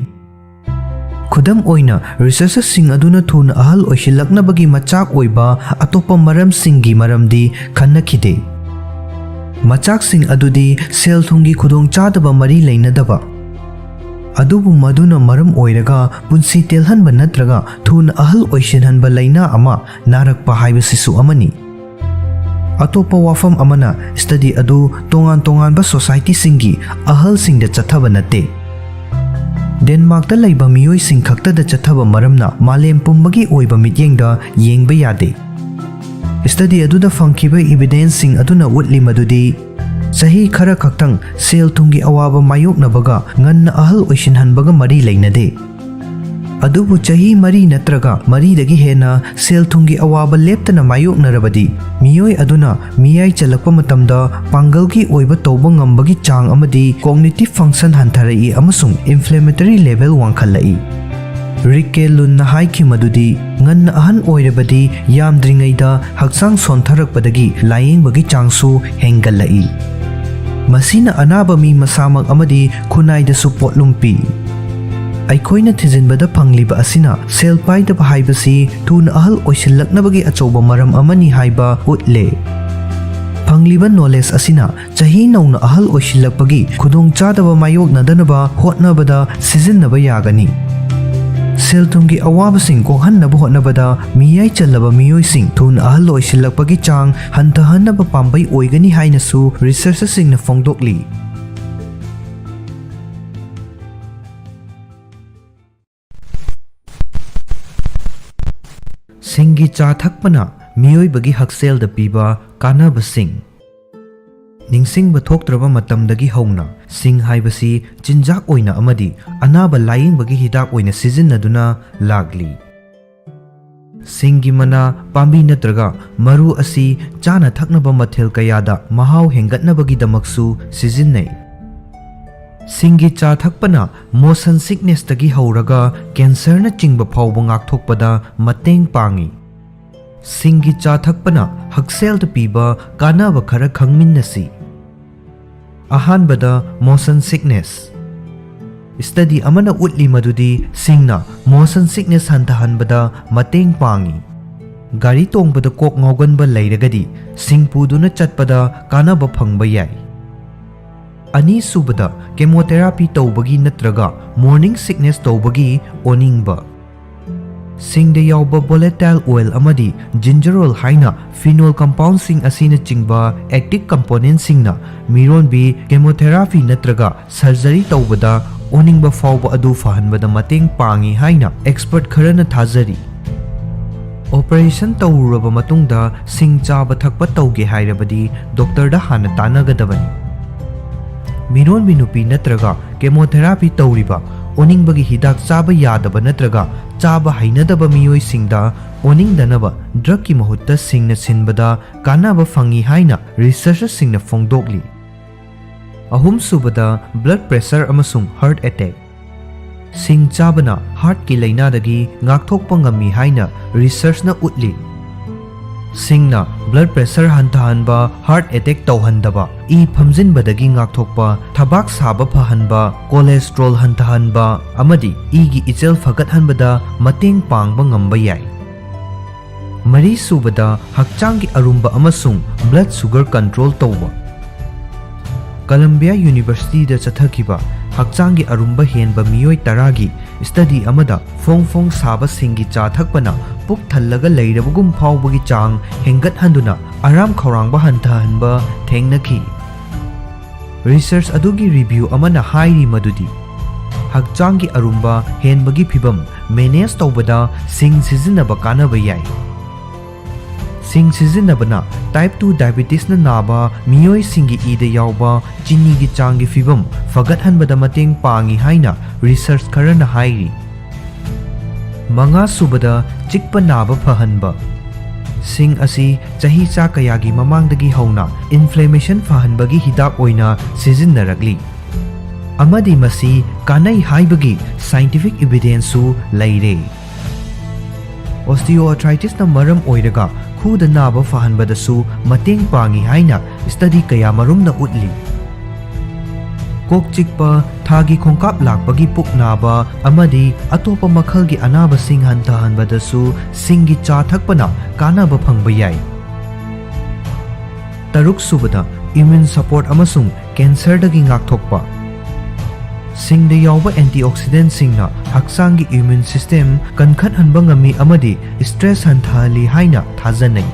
ꯈꯨꯗꯝ ꯑꯣꯏꯅ, ꯔꯤꯁꯔꯆꯔꯁꯤꯡ ꯑꯗꯨꯅ ꯊꯨꯅ ꯑꯍꯜ ꯑꯣꯏꯁꯤꯜꯂꯛꯅꯕꯒꯤ ꯃꯆꯥꯛ ꯑꯣꯏꯕ ꯑꯇꯣꯞꯄ ꯃꯔꯝꯁꯤꯡꯒꯤ ꯃꯔꯝꯗꯤ ꯈꯟꯅꯈꯤꯗꯦ꯫ ꯃꯆꯥꯛꯁꯤꯡ ꯑꯗꯨꯗꯤ ꯁꯦꯜ ꯊꯨꯝꯒꯤ ꯈꯨꯗꯣꯡꯆꯥꯗꯕ ꯃꯔꯤ ꯂꯩꯅꯗꯕ, ꯑꯗꯨꯕꯨ ꯃꯗꯨꯅ ꯃꯔꯝ ꯑꯣꯏꯔꯒ ꯄꯨꯟꯁꯤ ꯇꯦꯜꯍꯟꯕ ꯅꯠꯇ꯭ꯔꯒ ꯊꯨꯅ ꯑꯍꯜ ꯑꯣꯏꯁꯤꯟꯍꯟꯕ ꯂꯥꯏꯅꯥ ꯑꯃ ꯅꯥꯔꯛꯄ ꯍꯥꯏꯕꯁꯤꯁꯨ ꯑꯃꯅꯤ꯫ ꯑꯇꯣꯞꯄ ꯋꯥꯐꯝ ꯑꯃꯅ, ꯁ꯭ꯇꯗꯤ ꯑꯗꯨ ꯇꯣꯉꯥꯟ ꯇꯣꯉꯥꯟꯕ ꯁꯣꯁꯥꯏꯇꯤꯁꯤꯡꯒꯤ ꯑꯍꯜꯁꯤꯡꯗ ꯆꯠꯊꯕ ꯅꯠꯇꯦ꯫ ꯗꯦꯟꯃꯥꯔꯛꯇ ꯂꯩꯕ ꯃꯤꯑꯣꯏꯁꯤꯡ ꯈꯛꯇꯗ ꯆꯠꯊꯕ ꯃꯔꯝꯅ ꯃꯥꯂꯦꯝ ꯄꯨꯝꯕꯒꯤ ꯑꯣꯏꯕ ꯃꯤꯠꯌꯦꯡꯗ ꯌꯦꯡꯕ ꯌꯥꯗꯦ꯫ ꯁ꯭ꯇꯗꯤ ꯑꯗꯨꯗ ꯐꯪꯈꯤꯕ ꯏꯕꯤꯗꯦꯟꯁꯁꯤꯡ ꯑꯗꯨꯅ ꯎꯠꯂꯤ ꯃꯗꯨꯗꯤ ꯆꯍꯤ ꯈꯔ ꯈꯛꯇꯪ ꯁꯦꯜ ꯊꯨꯝꯒꯤ ꯑꯋꯥꯕ ꯃꯥꯌꯣꯛꯅꯕꯒ ꯉꯟꯅ ꯑꯍꯜ ꯑꯣꯏꯁꯤꯟꯍꯟꯕꯒ ꯃꯔꯤ ꯂꯩꯅꯗꯦ꯫ ꯑꯗꯨꯕꯨ ꯆꯍꯤ ꯃꯔꯤ ꯅꯠꯇ꯭ꯔꯒ ꯃꯔꯤꯗꯒꯤ ꯍꯦꯟꯅ ꯁꯦꯜ ꯊꯨꯝꯒꯤ ꯑꯋꯥꯕ ꯂꯦꯞꯇꯅ ꯃꯥꯌꯣꯛꯅꯔꯕꯗꯤ, ꯃꯤꯑꯣꯏ ꯑꯗꯨꯅ ꯃꯤꯌꯥꯏ ꯆꯜꯂꯛꯄ ꯃꯇꯝꯗ ꯄꯥꯡꯒꯜꯒꯤ ꯑꯣꯏꯕ ꯇꯧꯕ ꯉꯝꯕꯒꯤ ꯆꯥꯡ ꯑꯃꯗꯤ cognitive function ꯍꯟꯊꯔꯛꯏ ꯑꯃꯁꯨꯡ inflammatory level ꯋꯥꯡꯈꯠꯂꯛꯏ꯫ ꯔꯤꯛꯀꯦ ꯂꯨꯟꯅ ꯍꯥꯏꯈꯤ ꯃꯗꯨꯗꯤ, ꯉꯟꯅ ꯑꯍꯟ ꯑꯣꯏꯔꯕꯗꯤ ꯌꯥꯝꯗ꯭ꯔꯤꯉꯩꯗ ꯍꯛꯆꯥꯡ ꯁꯣꯟꯊꯔꯛꯄꯗꯒꯤ ꯂꯥꯌꯦꯡꯕꯒꯤ ꯆꯥꯡꯁꯨ ꯍꯦꯟꯒꯠꯂꯛꯏ꯫ ꯃꯁꯤꯅ ꯑꯅꯥꯕ ꯃꯤ ꯃꯁꯥꯃꯛ ꯑꯃꯗꯤ ꯈꯨꯟꯅꯥꯏꯗꯁꯨ ꯄꯣꯠꯂꯨꯝ ꯄꯤ꯫ ꯑꯩꯈꯣꯏꯅ ꯊꯤꯖꯤꯟꯕꯗ ꯐꯪꯂꯤꯕ ꯑꯁꯤꯅ ꯁꯦꯜ ꯄꯥꯏꯗꯕ ꯍꯥꯏꯕꯁꯤ ꯊꯨꯅ ꯑꯍꯜ ꯑꯣꯏꯁꯤꯜꯂꯛꯅꯕꯒꯤ ꯑꯆꯧꯕ ꯃꯔꯝ ꯑꯃꯅꯤ ꯍꯥꯏꯕ ꯎꯠꯂꯦ꯫ ꯐꯪꯂꯤꯕ ꯅꯣꯂꯦꯖ ꯑꯁꯤꯅ ꯆꯍꯤ ꯅꯧꯅ ꯑꯍꯜ ꯑꯣꯏꯁꯤꯜꯂꯛꯄꯒꯤ ꯈꯨꯗꯣꯡꯆꯥꯗꯕ ꯃꯥꯌꯣꯛꯅꯗꯅꯕ ꯍꯣꯠꯅꯕꯗ ꯁꯤꯖꯤꯟꯅꯕ ꯌꯥꯒꯅꯤ꯫ ꯁꯦꯜ ꯊꯨꯝꯒꯤ ꯑꯋꯥꯕꯁꯤꯡ ꯀꯣꯛꯍꯟꯅꯕ ꯍꯣꯠꯅꯕꯗ ꯃꯤꯌꯥꯏ ꯆꯜꯂꯕ ꯃꯤꯑꯣꯏꯁꯤꯡ ꯊꯨꯅ ꯑꯍꯜ ꯑꯣꯏꯁꯤꯜꯂꯛꯄꯒꯤ ꯆꯥꯡ ꯍꯟꯊꯍꯟꯅꯕ ꯄꯥꯝꯕꯩ ꯑꯣꯏꯒꯅꯤ ꯍꯥꯏꯅꯁꯨ ꯔꯤꯁꯔꯆꯔꯁꯤꯡꯅ ꯐꯣꯡꯗꯣꯛꯂꯤ꯫ ꯁꯤꯡꯒꯤ ꯆꯥ ꯊꯛꯄꯅ ꯃꯤꯑꯣꯏꯕꯒꯤ ꯍꯛꯁꯦꯜꯗ ꯄꯤꯕ ꯀꯥꯟꯅꯕꯁꯤꯡ꯫ ꯅꯤꯡꯁꯤꯡꯕ ꯊꯣꯛꯇ꯭ꯔꯕ ꯃꯇꯝꯗꯒꯤ ꯍꯧꯅ ꯁꯤꯡ ꯍꯥꯏꯕꯁꯤ ꯆꯤꯟꯖꯥꯛ ꯑꯣꯏꯅ ꯑꯃꯗꯤ ꯑꯅꯥꯕ ꯂꯥꯌꯦꯡꯕꯒꯤ ꯍꯤꯗꯥꯛ ꯑꯣꯏꯅ ꯁꯤꯖꯤꯟꯅꯗꯨꯅ ꯂꯥꯛꯂꯤ꯫ ꯁꯤꯡꯒꯤ ꯃꯅꯥ, ꯄꯥꯝꯕꯤ ꯅꯠꯇ꯭ꯔꯒ ꯃꯔꯨ ꯑꯁꯤ ꯆꯥꯅ ꯊꯛꯅꯕ ꯃꯊꯦꯜ ꯀꯌꯥꯗ ꯃꯍꯥꯎ ꯍꯦꯟꯒꯠꯅꯕꯒꯤꯗꯃꯛꯁꯨ ꯁꯤꯖꯤꯟꯅꯩ꯫ ꯁꯤꯡꯒꯤ ꯆꯥ ꯊꯛꯄꯅ motion sicknessꯇꯒꯤ ꯍꯧꯔꯒ cancerꯅꯆꯤꯡꯕ ꯐꯥꯎꯕ ꯉꯥꯛꯊꯣꯛꯄꯗ ꯃꯇꯦꯡ ꯄꯥꯡꯏ꯫ ꯁꯤꯡꯒꯤ ꯆꯥ ꯊꯛꯄꯅ ꯍꯛꯁꯦꯜꯗ ꯄꯤꯕ ꯀꯥꯟꯅꯕ ꯈꯔ ꯈꯪꯃꯤꯟꯅꯁꯤ꯫ ꯑꯍꯥꯟꯕꯗ, motion sickness꯫ Study ꯑꯃꯅ ꯎꯠꯂꯤ ꯃꯗꯨꯗꯤ ꯁꯤꯡꯅ motion sickness ꯍꯟꯊꯍꯟꯕꯗ ꯃꯇꯦꯡ ꯄꯥꯡꯏ꯫ ꯒꯥꯔꯤ ꯇꯣꯡꯕꯗ ꯀꯣꯛ ꯉꯥꯎꯒꯟꯕ ꯂꯩꯔꯒꯗꯤ ꯁꯤꯡ ꯄꯨꯗꯨꯅ ꯆꯠꯄꯗ ꯀꯥꯟꯅꯕ ꯐꯪꯕ ꯌꯥꯏ꯫ ꯑꯅꯤꯁꯨꯕꯗ, chemotherapy ꯇꯧꯕꯒꯤ ꯅꯠꯇ꯭ꯔꯒ morning sickness ꯇꯧꯕꯒꯤ ꯑꯣꯅꯤꯡꯕ꯫ ꯁꯤꯡꯗ ꯌꯥꯎꯕ volatile oil ꯑꯃꯗꯤ ginger oil ꯍꯥꯏꯅ phenol compoundꯁꯤꯡ ꯑꯁꯤꯅꯆꯤꯡꯕ active componentꯁꯤꯡꯅ ꯃꯤꯔꯣꯟꯕꯤ chemotherapy ꯅꯠꯇ꯭ꯔꯒ surgery ꯇꯧꯕꯗ ꯑꯣꯅꯤꯡꯕ ꯐꯥꯎꯕ ꯑꯗꯨ ꯐꯍꯟꯕꯗ ꯃꯇꯦꯡ ꯄꯥꯡꯏ ꯍꯥꯏꯅ expert ꯈꯔꯅ ꯊꯥꯖꯔꯤ꯫ Operation ꯇꯧꯔꯨꯔꯕ ꯃꯇꯨꯡꯗ ꯁꯤꯡ ꯆꯥꯕ ꯊꯛꯄ ꯇꯧꯒꯦ ꯍꯥꯏꯔꯕꯗꯤ doctorꯗ ꯍꯥꯟꯅ ꯇꯥꯟꯅꯒꯗꯕꯅꯤ꯫ ꯃꯤꯔꯣꯟꯕꯤ ꯅꯨꯄꯤ ꯅꯠꯇ꯭ꯔꯒ chemotherapy ꯇꯧꯔꯤꯕ, ꯑꯣꯅꯤꯡꯕꯒꯤ ꯍꯤꯗꯥꯛ ꯆꯥꯕ ꯌꯥꯗꯕ ꯅꯠꯇ꯭ꯔꯒ ꯆꯥꯕ ꯍꯩꯅꯗꯕ ꯃꯤꯑꯣꯏꯁꯤꯡꯗ ꯑꯣꯅꯤꯡꯗꯅꯕ drugꯀꯤ ꯃꯍꯨꯠꯇ ꯁꯤꯡꯅ ꯁꯤꯟꯕꯗ ꯀꯥꯟꯅꯕ ꯐꯪꯏ ꯍꯥꯏꯅ researcherꯁꯤꯡꯅ ꯐꯣꯡꯗꯣꯛꯂꯤ꯫ ꯑꯍꯨꯝꯁꯨꯕꯗ, blood pressure ꯑꯃꯁꯨꯡ heart attack꯫ ꯁꯤꯡ ꯆꯥꯕꯅ heartꯀꯤ ꯂꯥꯏꯅꯥꯗꯒꯤ ꯉꯥꯛꯊꯣꯛꯄ ꯉꯝꯃꯤ ꯍꯥꯏꯅ researchꯅ ꯎꯠꯂꯤ꯫ ꯁꯤꯡꯅ blood pressure ꯍꯟꯊꯍꯟꯕ, heart attack ꯇꯧꯍꯟꯗꯕ, ꯏ ꯐꯝꯖꯤꯟꯕꯗꯒꯤ ꯉꯥꯛꯊꯣꯛꯄ, ꯊꯕꯥꯛ ꯁꯥꯕ ꯐꯍꯟꯕ, cholesterol ꯍꯟꯊꯍꯟꯕ ꯑꯃꯗꯤ ꯏꯒꯤ ꯏꯆꯦꯜ ꯐꯒꯠꯍꯟꯕꯗ ꯃꯇꯦꯡ ꯄꯥꯡꯕ ꯉꯝꯕ ꯌꯥꯏ꯫ ꯃꯔꯤꯁꯨꯕꯗ, ꯍꯛꯆꯥꯡꯒꯤ ꯑꯔꯨꯝꯕ ꯑꯃꯁꯨꯡ blood sugar control ꯇꯧꯕ꯫ Columbia Universityꯗ ꯆꯠꯊꯈꯤꯕ ꯍꯛꯆꯥꯡꯒꯤ ꯑꯔꯨꯝꯕ ꯍꯦꯟꯕ ꯃꯤꯑꯣꯏ ꯇꯔꯥꯒꯤ study ꯑꯃꯗ ꯐꯣꯡ ꯐꯣꯡ ꯁꯥꯕ ꯁꯤꯡꯒꯤ ꯆꯥ ꯊꯛꯄꯅ ꯄꯨꯛ ꯊꯜꯂꯒ ꯂꯩꯔꯕꯒꯨꯝ ꯐꯥꯎꯕꯒꯤ ꯆꯥꯡ ꯍꯦꯟꯒꯠꯍꯟꯗꯨꯅ ꯑꯔꯥꯝ ꯈꯧꯔꯥꯡꯕ ꯍꯟꯊꯍꯟꯕ ꯊꯦꯡꯅꯈꯤ꯫ Research ꯑꯗꯨꯒꯤ review ꯑꯃꯅ ꯍꯥꯏꯔꯤ ꯃꯗꯨꯗꯤ, ꯍꯛꯆꯥꯡꯒꯤ ꯑꯔꯨꯝꯕ ꯍꯦꯟꯕꯒꯤ ꯐꯤꯚꯝ ꯃꯦꯅꯦꯖ ꯇꯧꯕꯗ ꯁꯤꯡ ꯁꯤꯖꯤꯟꯅꯕ ꯀꯥꯟꯅꯕ ꯌꯥꯏ꯫ ꯁꯤꯡ ꯁꯤꯖꯤꯟꯅꯕꯅ ꯇꯥꯏꯞ ꯇꯨ ꯗꯥꯏꯕꯤꯇꯤꯁꯅ ꯅꯥꯕ ꯃꯤꯑꯣꯏꯁꯤꯡꯒꯤ ꯏꯗ ꯌꯥꯎꯕ ꯆꯤꯅꯤꯒꯤ ꯆꯥꯡꯒꯤ ꯐꯤꯚꯝ ꯐꯒꯠꯍꯟꯕꯗ ꯃꯇꯦꯡ ꯄꯥꯡꯏ ꯍꯥꯏꯅ ꯔꯤꯁꯔꯆ ꯈꯔꯅ ꯍꯥꯏꯔꯤ꯫ ꯃꯉꯥ ꯁꯨꯕꯗ, ꯆꯤꯛꯄ ꯅꯥꯕ ꯐꯍꯟꯕ꯫ ꯁꯤꯡ ꯑꯁꯤ ꯆꯍꯤꯆꯥ ꯀꯌꯥꯒꯤ ꯃꯃꯥꯡꯗꯒꯤ ꯍꯧꯅ ꯏꯟꯐ꯭ꯂꯦꯃꯦꯁꯟ ꯐꯍꯟꯕꯒꯤ ꯍꯤꯗꯥꯛ ꯑꯣꯏꯅ ꯁꯤꯖꯤꯟꯅꯔꯛꯂꯤ, ꯑꯃꯗꯤ ꯃꯁꯤ ꯀꯥꯟꯅꯩ ꯍꯥꯏꯕꯒꯤ ꯁꯥꯏꯟꯇꯤꯐꯤꯛ ꯏꯕꯤꯗꯦꯟꯁꯁꯨ ꯂꯩꯔꯦ꯫ ꯑꯣꯁꯇꯤꯑꯣꯑꯥꯔꯊ꯭ꯔꯥꯏꯇꯤꯁꯅ ꯃꯔꯝ ꯑꯣꯏꯔꯒ ꯈꯨꯗ ꯅꯥꯕ ꯐꯍꯟꯕꯗꯁꯨ ꯃꯇꯦꯡ ꯄꯥꯡꯏ ꯍꯥꯏꯅ ꯁ꯭ꯇꯗꯤ ꯀꯌꯥꯃꯔꯨꯝꯅ ꯎꯠꯂꯤ꯫ ꯀꯣꯛ ꯆꯤꯛꯄ, ꯊꯥꯒꯤ ꯈꯣꯡꯀꯥꯞ ꯂꯥꯛꯄꯒꯤ ꯄꯨꯛ ꯅꯥꯕ ꯑꯃꯗꯤ ꯑꯇꯣꯞꯄ ꯃꯈꯜꯒꯤ ꯑꯅꯥꯕꯁꯤꯡ ꯍꯟꯊꯍꯟꯕꯗꯁꯨ ꯁꯤꯡꯒꯤ ꯆꯥ ꯊꯛꯄꯅ ꯀꯥꯟꯅꯕ ꯐꯪꯕ ꯌꯥꯏ꯫ ꯇꯔꯨꯛ ꯁꯨꯕꯗ, ꯏꯝꯃ꯭ꯌꯨꯟ ꯁꯄꯣꯔꯠ ꯑꯃꯁꯨꯡ ꯀꯦꯟꯁꯔꯗꯒꯤ ꯉꯥꯛꯊꯣꯛꯄ꯫ ꯁꯤꯡꯗ ꯌꯥꯎꯕ ꯑꯦꯟꯇꯤꯑꯣꯛꯁꯤꯗꯦꯟꯠꯁꯤꯡꯅ ꯍꯛꯆꯥꯡꯒꯤ ꯏꯝꯃ꯭ꯌꯨꯟ ꯁꯤꯁꯇꯦꯝ ꯀꯟꯈꯠꯍꯟꯕ ꯉꯝꯃꯤ ꯑꯃꯗꯤ ꯁ꯭ꯇ꯭ꯔꯦꯁ ꯍꯟꯊꯍꯜꯂꯤ ꯍꯥꯏꯅ ꯊꯥꯖꯅꯩ꯫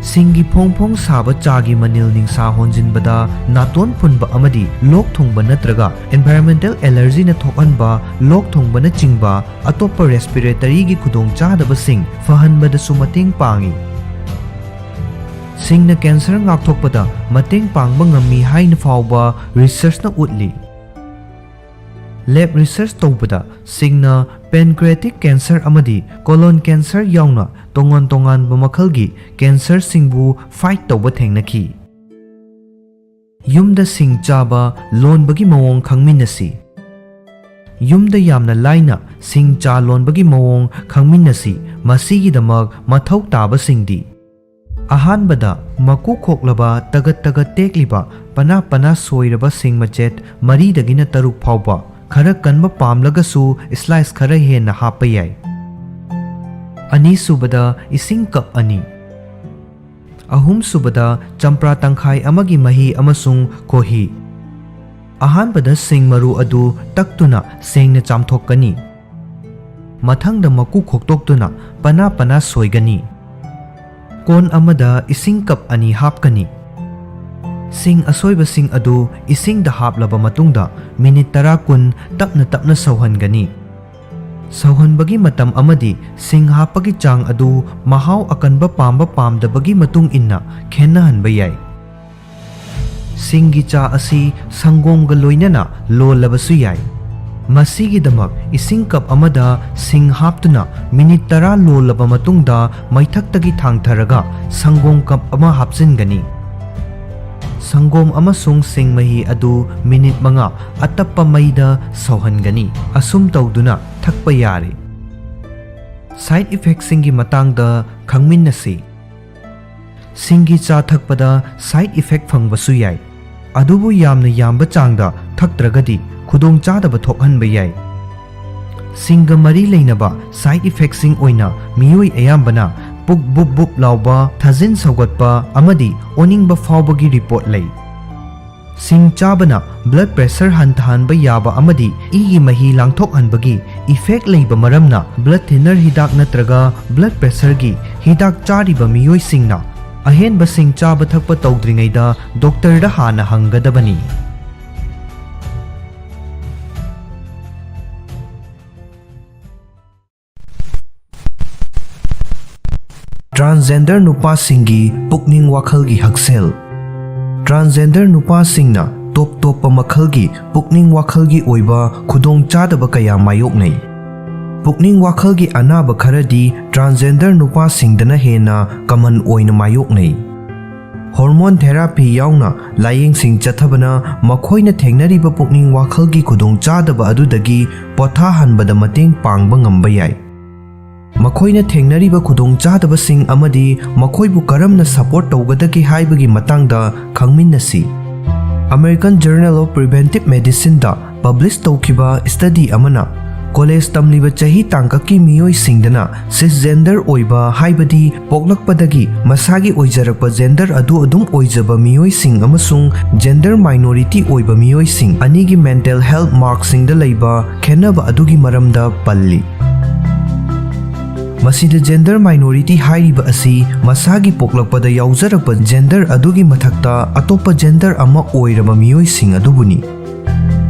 ꯁꯤꯡꯒꯤ ꯐꯣꯡ ꯐꯣꯡ ꯁꯥꯕ ꯆꯥꯒꯤ ꯃꯅꯤꯜ ꯅꯤꯡꯁꯥ ꯍꯣꯟꯖꯤꯟꯕꯗ ꯅꯥꯇꯣꯟ ꯐꯨꯟꯕ ꯑꯃꯗꯤ ꯂꯣꯛ ꯊꯨꯡꯕ ꯅꯠꯇ꯭ꯔꯒ ꯑꯦꯟꯚꯥꯏꯔꯟꯃꯦꯟꯇꯦꯜ ꯑꯦꯂꯔꯖꯤꯅ ꯊꯣꯛꯍꯟꯕ ꯂꯣꯛ ꯊꯨꯡꯕꯅꯆꯤꯡꯕ ꯑꯇꯣꯞꯄ ꯔꯦꯁꯄꯤꯔꯦꯇꯔꯤꯒꯤ ꯈꯨꯗꯣꯡꯆꯥꯗꯕꯁꯤꯡ ꯐꯍꯟꯕꯗꯁꯨ ꯃꯇꯦꯡ ꯄꯥꯡꯏ꯫ ꯁꯤꯡꯅ ꯀꯦꯟꯁꯔ ꯉꯥꯛꯊꯣꯛꯄꯗ ꯃꯇꯦꯡ ꯄꯥꯡꯕ ꯉꯝꯃꯤ ꯍꯥꯏꯅ ꯐꯥꯎꯕ ꯔꯤꯁꯔꯆꯅ ꯎꯠꯂꯤ꯫ ꯂꯦꯕ ꯔꯤꯁꯔꯆ ꯇꯧꯕꯗ ꯁꯤꯡꯅ ꯄꯦꯟꯀ꯭ꯔꯤꯌꯦꯇꯤꯛ ꯀꯦꯟꯁꯔ ꯑꯃꯗꯤ ꯀꯣꯂꯣꯟ ꯀꯦꯟꯁꯔ ꯌꯥꯎꯅ ꯇꯣꯉꯥꯟ ꯇꯣꯉꯥꯟꯕ ꯃꯈꯜꯒꯤ ꯀꯦꯟꯁꯔꯁꯤꯡꯕꯨ ꯐꯥꯏꯠ ꯇꯧꯕ ꯊꯦꯡꯅꯈꯤ꯫ ꯌꯨꯝꯗ ꯁꯤꯡ ꯆꯥꯕ ꯂꯣꯟꯕꯒꯤ ꯃꯑꯣꯡ ꯈꯪꯃꯤꯟꯅꯁꯤ꯫ ꯌꯨꯝꯗ ꯌꯥꯝꯅ ꯂꯥꯏꯅ ꯁꯤꯡ ꯆꯥ ꯂꯣꯟꯕꯒꯤ ꯃꯑꯣꯡ ꯈꯪꯃꯤꯟꯅꯁꯤ꯫ ꯃꯁꯤꯒꯤꯗꯃꯛ ꯃꯊꯧ ꯇꯥꯕꯁꯤꯡꯗꯤ: ꯑꯍꯥꯟꯕꯗ, ꯃꯀꯨ ꯈꯣꯛꯂꯕ, ꯇꯒꯠ ꯇꯒꯠ ꯇꯦꯛꯂꯤꯕ, ꯄꯅꯥ ꯄꯅꯥ ꯁꯣꯏꯔꯕ ꯁꯤꯡ ꯃꯆꯦꯠ ꯃꯔꯤꯗꯒꯤꯅ ꯇꯔꯨꯛ ꯐꯥꯎꯕ, ꯈꯔ ꯀꯟꯕ ꯄꯥꯝꯂꯒꯁꯨ ꯁ꯭ꯂꯥꯏꯁ ꯈꯔ ꯍꯦꯟꯅ ꯍꯥꯞꯄ ꯌꯥꯏ꯫ ꯑꯅꯤꯁꯨꯕꯗ, ꯏꯁꯤꯡ ꯀꯞ ꯑꯅꯤ꯫ ꯑꯍꯨꯝꯁꯨꯕꯗ, ꯆꯝꯄ꯭ꯔꯥ ꯇꯪꯈꯥꯏ ꯑꯃꯒꯤ ꯃꯍꯤ ꯑꯃꯁꯨꯡ ꯈꯣꯍꯤ꯫ ꯑꯍꯥꯟꯕꯗ ꯁꯤꯡ ꯃꯔꯨ ꯑꯗꯨ ꯇꯛꯇꯨꯅ ꯁꯦꯡꯅ ꯆꯥꯝꯊꯣꯛꯀꯅꯤ꯫ ꯃꯊꯪꯗ ꯃꯀꯨ ꯈꯣꯛꯇꯣꯛꯇꯨꯅ ꯄꯅꯥ ꯄꯅꯥ ꯁꯣꯏꯒꯅꯤ꯫ ꯀꯣꯟ ꯑꯃꯗ ꯏꯁꯤꯡ ꯀꯞ ꯑꯅꯤ ꯍꯥꯞꯀꯅꯤ꯫ ꯁꯤꯡ ꯑꯁꯣꯏꯕꯁꯤꯡ ꯑꯗꯨ ꯏꯁꯤꯡꯗ ꯍꯥꯞꯂꯕ ꯃꯇꯨꯡꯗ ꯃꯤꯅꯤꯠ ꯇꯔꯥ ꯀꯨꯟ ꯇꯞꯅ ꯇꯞꯅ ꯁꯧꯍꯟꯒꯅꯤ꯫ ꯁꯧꯍꯟꯕꯒꯤ ꯃꯇꯝ ꯑꯃꯗꯤ ꯁꯤꯡ ꯍꯥꯞꯄꯒꯤ ꯆꯥꯡ ꯑꯗꯨ ꯃꯍꯥꯎ ꯑꯀꯟꯕ ꯄꯥꯝꯕ ꯄꯥꯝꯗꯕꯒꯤ ꯃꯇꯨꯡ ꯏꯟꯅ ꯈꯦꯠꯅꯍꯟꯕ ꯌꯥꯏ꯫ ꯁꯤꯡꯒꯤ ꯆꯥ ꯑꯁꯤ ꯁꯪꯒꯣꯝꯒ ꯂꯣꯏꯅꯅ ꯂꯣꯜꯂꯕꯁꯨ ꯌꯥꯏ꯫ ꯃꯁꯤꯒꯤꯗꯃꯛ ꯏꯁꯤꯡ ꯀꯞ ꯑꯃꯗ ꯁꯤꯡ ꯍꯥꯞꯇꯨꯅ ꯃꯤꯅꯤꯠ ꯇꯔꯥ ꯂꯣꯜꯂꯕ ꯃꯇꯨꯡꯗ ꯃꯩꯊꯛꯇꯒꯤ ꯊꯥꯡꯊꯔꯒ ꯁꯪꯒꯣꯝ ꯀꯞ ꯑꯃ ꯍꯥꯞꯆꯤꯟꯒꯅꯤ꯫ ꯁꯪꯒꯣꯝ ꯑꯃꯁꯨꯡ ꯁꯤꯡ ꯃꯍꯤ ꯑꯗꯨ ꯃꯤꯅꯤꯠ ꯃꯉꯥ ꯑꯇꯞꯄ ꯃꯩꯗ ꯁꯧꯍꯟꯒꯅꯤ꯫ ꯑꯁꯨꯝ ꯇꯧꯗꯨꯅ ꯊꯛꯄ ꯌꯥꯔꯦ꯫ ꯁꯥꯏꯗ ꯏꯐꯦꯛꯁꯤꯡꯒꯤ ꯃꯇꯥꯡꯗ ꯈꯪꯃꯤꯟꯅꯁꯤ꯫ ꯁꯤꯡꯒꯤ ꯆꯥ ꯊꯛꯄꯗ ꯁꯥꯏꯗ ꯏꯐꯦꯛ ꯐꯪꯕꯁꯨ ꯌꯥꯏ, ꯑꯗꯨꯕꯨ ꯌꯥꯝꯅ ꯌꯥꯝꯕ ꯆꯥꯡꯗ ꯊꯛꯇ꯭ꯔꯒꯗꯤ ꯈꯨꯗꯣꯡꯆꯥꯗꯕ ꯊꯣꯛꯍꯟꯕ ꯌꯥꯏ꯫ ꯁꯤꯡꯒ ꯃꯔꯤ ꯂꯩꯅꯕ ꯁꯥꯏꯗ ꯏꯐꯦꯛꯁꯤꯡ ꯑꯣꯏꯅ ꯃꯤꯑꯣꯏ ꯑꯌꯥꯝꯕꯅ ꯄꯨꯛ ꯕꯨꯞ ꯕꯨꯞ ꯂꯥꯎꯕ, ꯊꯥꯖꯤꯟ ꯁꯧꯒꯠꯄ ꯑꯃꯗꯤ ꯑꯣꯅꯤꯡꯕ ꯐꯥꯎꯕꯒꯤ ꯔꯤꯄꯣꯔꯠ ꯂꯩ꯫ ꯁꯤꯡ ꯆꯥꯕꯅ ꯕ꯭ꯂꯗ ꯄ꯭ꯔꯦꯁꯔ ꯍꯟꯊꯍꯟꯕ ꯌꯥꯕ ꯑꯃꯗꯤ ꯏꯒꯤ ꯃꯍꯤ ꯂꯥꯡꯊꯣꯛꯍꯟꯕꯒꯤ ꯏꯐꯦꯛ ꯂꯩꯕ ꯃꯔꯝꯅ ꯕ꯭ꯂꯗ ꯊꯤꯅꯔ ꯍꯤꯗꯥꯛ ꯅꯠꯇ꯭ꯔꯒ ꯕ꯭ꯂꯗ ꯄ꯭ꯔꯦꯁꯔꯒꯤ ꯍꯤꯗꯥꯛ ꯆꯥꯔꯤꯕ ꯃꯤꯑꯣꯏꯁꯤꯡꯅ ꯑꯍꯦꯟꯕ ꯁꯤꯡ ꯆꯥꯕ ꯊꯛꯄ ꯇꯧꯗ꯭ꯔꯤꯉꯩꯗ ꯗꯣꯛꯇꯔꯗ ꯍꯥꯟꯅ ꯍꯪꯒꯗꯕꯅꯤ꯫ ꯇ꯭ꯔꯥꯟꯁꯖꯦꯟꯗꯔ ꯅꯨꯄꯥꯁꯤꯡꯒꯤ ꯄꯨꯛꯅꯤꯡ ꯋꯥꯈꯜꯒꯤ ꯍꯛꯁꯦꯜ꯫ ꯇ꯭ꯔꯥꯟꯁꯖꯦꯟꯗꯔ ꯅꯨꯄꯥꯁꯤꯡꯅ ꯇꯣꯞ ꯇꯣꯞꯄ ꯃꯈꯜꯒꯤ ꯄꯨꯛꯅꯤꯡ ꯋꯥꯈꯜꯒꯤ ꯑꯣꯏꯕ ꯈꯨꯗꯣꯡꯆꯥꯗꯕ ꯀꯌꯥ ꯃꯥꯌꯣꯛꯅꯩ꯫ ꯄꯨꯛꯅꯤꯡ ꯋꯥꯈꯜꯒꯤ ꯑꯅꯥꯕ ꯈꯔꯗꯤ ꯇ꯭ꯔꯥꯟꯁꯖꯦꯟꯗꯔ ꯅꯨꯄꯥꯁꯤꯡꯗꯅ ꯍꯦꯟꯅ ꯀꯃꯟ ꯑꯣꯏꯅ ꯃꯥꯌꯣꯛꯅꯩ꯫ ꯍꯣꯔꯃꯣꯟ ꯊꯦꯔꯥꯄꯤ ꯌꯥꯎꯅ ꯂꯥꯌꯦꯡꯁꯤꯡ ꯆꯠꯊꯕꯅ ꯃꯈꯣꯏꯅ ꯊꯦꯡꯅꯔꯤꯕ ꯄꯨꯛꯅꯤꯡ ꯋꯥꯈꯜꯒꯤ ꯈꯨꯗꯣꯡꯆꯥꯗꯕ ꯑꯗꯨꯗꯒꯤ ꯄꯣꯊꯥꯍꯟꯕꯗ ꯃꯇꯦꯡ ꯄꯥꯡꯕ ꯉꯝꯕ ꯌꯥꯏ꯫ ꯃꯈꯣꯏꯅ ꯊꯦꯡꯅꯔꯤꯕ ꯈꯨꯗꯣꯡꯆꯥꯗꯕꯁꯤꯡ ꯑꯃꯗꯤ ꯃꯈꯣꯏꯕꯨ ꯀꯔꯝꯅ ꯁꯄꯣꯔꯠ ꯇꯧꯒꯗꯒꯦ ꯍꯥꯏꯕꯒꯤ ꯃꯇꯥꯡꯗ ꯈꯪꯃꯤꯟꯅꯁꯤ꯫ American Journal of Preventive Medicineꯗ ꯄꯕ꯭ꯂꯤꯁ ꯇꯧꯈꯤꯕ ꯁ꯭ꯇꯗꯤ ꯑꯃꯅ ꯀꯣꯂꯦꯖ ꯇꯝꯂꯤꯕ ꯆꯍꯤ ꯇꯥꯡꯀꯛꯀꯤ ꯃꯤꯑꯣꯏꯁꯤꯡꯗꯅ ꯁꯤꯁꯖꯦꯟꯗꯔ ꯑꯣꯏꯕ, ꯍꯥꯏꯕꯗꯤ ꯄꯣꯛꯂꯛꯄꯗꯒꯤ ꯃꯁꯥꯒꯤ ꯑꯣꯏꯖꯔꯛꯄ ꯖꯦꯟꯗꯔ ꯑꯗꯨ ꯑꯗꯨꯝ ꯑꯣꯏꯖꯕ ꯃꯤꯑꯣꯏꯁꯤꯡ ꯑꯃꯁꯨꯡ ꯖꯦꯟꯗꯔ ꯃꯥꯏꯅꯣꯔꯤꯇꯤ ꯑꯣꯏꯕ ꯃꯤꯑꯣꯏꯁꯤꯡ ꯑꯅꯤꯒꯤ ꯃꯦꯟꯇꯦꯜ ꯍꯦꯜꯊ ꯃꯥꯔꯛꯁꯤꯡꯗ ꯂꯩꯕ ꯈꯦꯠꯅꯕ ꯑꯗꯨꯒꯤ ꯃꯔꯝꯗ ꯄꯜꯂꯤ꯫ ꯃꯁꯤꯗ gender minority ꯍꯥꯏꯔꯤꯕ ꯑꯁꯤ ꯃꯁꯥꯒꯤ ꯄꯣꯛꯂꯛꯄꯗ ꯌꯥꯎꯖꯔꯛꯄ gender ꯑꯗꯨꯒꯤ ꯃꯊꯛꯇ ꯑꯇꯣꯞꯄ gender ꯑꯃ ꯑꯣꯏꯔꯕ ꯃꯤꯑꯣꯏꯁꯤꯡ ꯑꯗꯨꯕꯨꯅꯤ꯫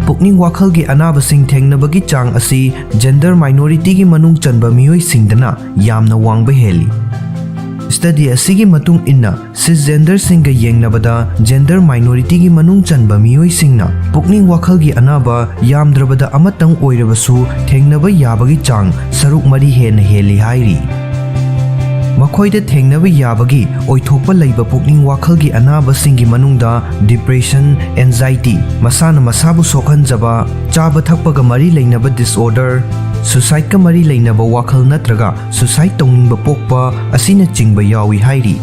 ꯄꯨꯛꯅꯤꯡ ꯋꯥꯈꯜꯒꯤ ꯑꯅꯥꯕꯁꯤꯡ ꯊꯦꯡꯅꯕꯒꯤ ꯆꯥꯡ ꯑꯁꯤ gender minorityꯒꯤ ꯃꯅꯨꯡ ꯆꯟꯕ ꯃꯤꯑꯣꯏꯁꯤꯡꯗꯅ ꯌꯥꯝꯅ ꯋꯥꯡꯕ ꯍꯦꯜꯂꯤ꯫ Study ꯑꯁꯤꯒꯤ ꯃꯇꯨꯡ ꯏꯟꯅ, cisgenderꯁꯤꯡꯒ ꯌꯦꯡꯅꯕꯗ gender minorityꯒꯤ ꯃꯅꯨꯡ ꯆꯟꯕ ꯃꯤꯑꯣꯏꯁꯤꯡꯅ ꯄꯨꯛꯅꯤꯡ ꯋꯥꯈꯜꯒꯤ ꯑꯅꯥꯕ ꯌꯥꯝꯗ꯭ꯔꯕꯗ ꯑꯃꯇꯪ ꯑꯣꯏꯔꯕꯁꯨ ꯊꯦꯡꯅꯕ ꯌꯥꯕꯒꯤ ꯆꯥꯡ ꯁꯔꯨꯛ ꯃꯔꯤ ꯍꯦꯟꯅ ꯍꯦꯜꯂꯤ ꯍꯥꯏꯔꯤ꯫ ꯃꯈꯣꯏꯗ ꯊꯦꯡꯅꯕ ꯌꯥꯕꯒꯤ ꯑꯣꯏꯊꯣꯛꯄ ꯂꯩꯕ ꯄꯨꯛꯅꯤꯡ ꯋꯥꯈꯜꯒꯤ ꯑꯅꯥꯕꯁꯤꯡꯒꯤ ꯃꯅꯨꯡꯗ depression, anxiety, ꯃꯁꯥꯅ ꯃꯁꯥꯕꯨ ꯁꯣꯛꯍꯟꯖꯕ, ꯆꯥꯕ ꯊꯛꯄꯒ ꯃꯔꯤ ꯂꯩꯅꯕ disorder, suicideꯀ ꯃꯔꯤ ꯂꯩꯅꯕ ꯋꯥꯈꯜ ꯅꯠꯇ꯭ꯔꯒ suicide ꯇꯧꯅꯤꯡꯕ ꯄꯣꯛꯄ ꯑꯁꯤꯅꯆꯤꯡꯕ ꯌꯥꯎꯏ ꯍꯥꯏꯔꯤ꯫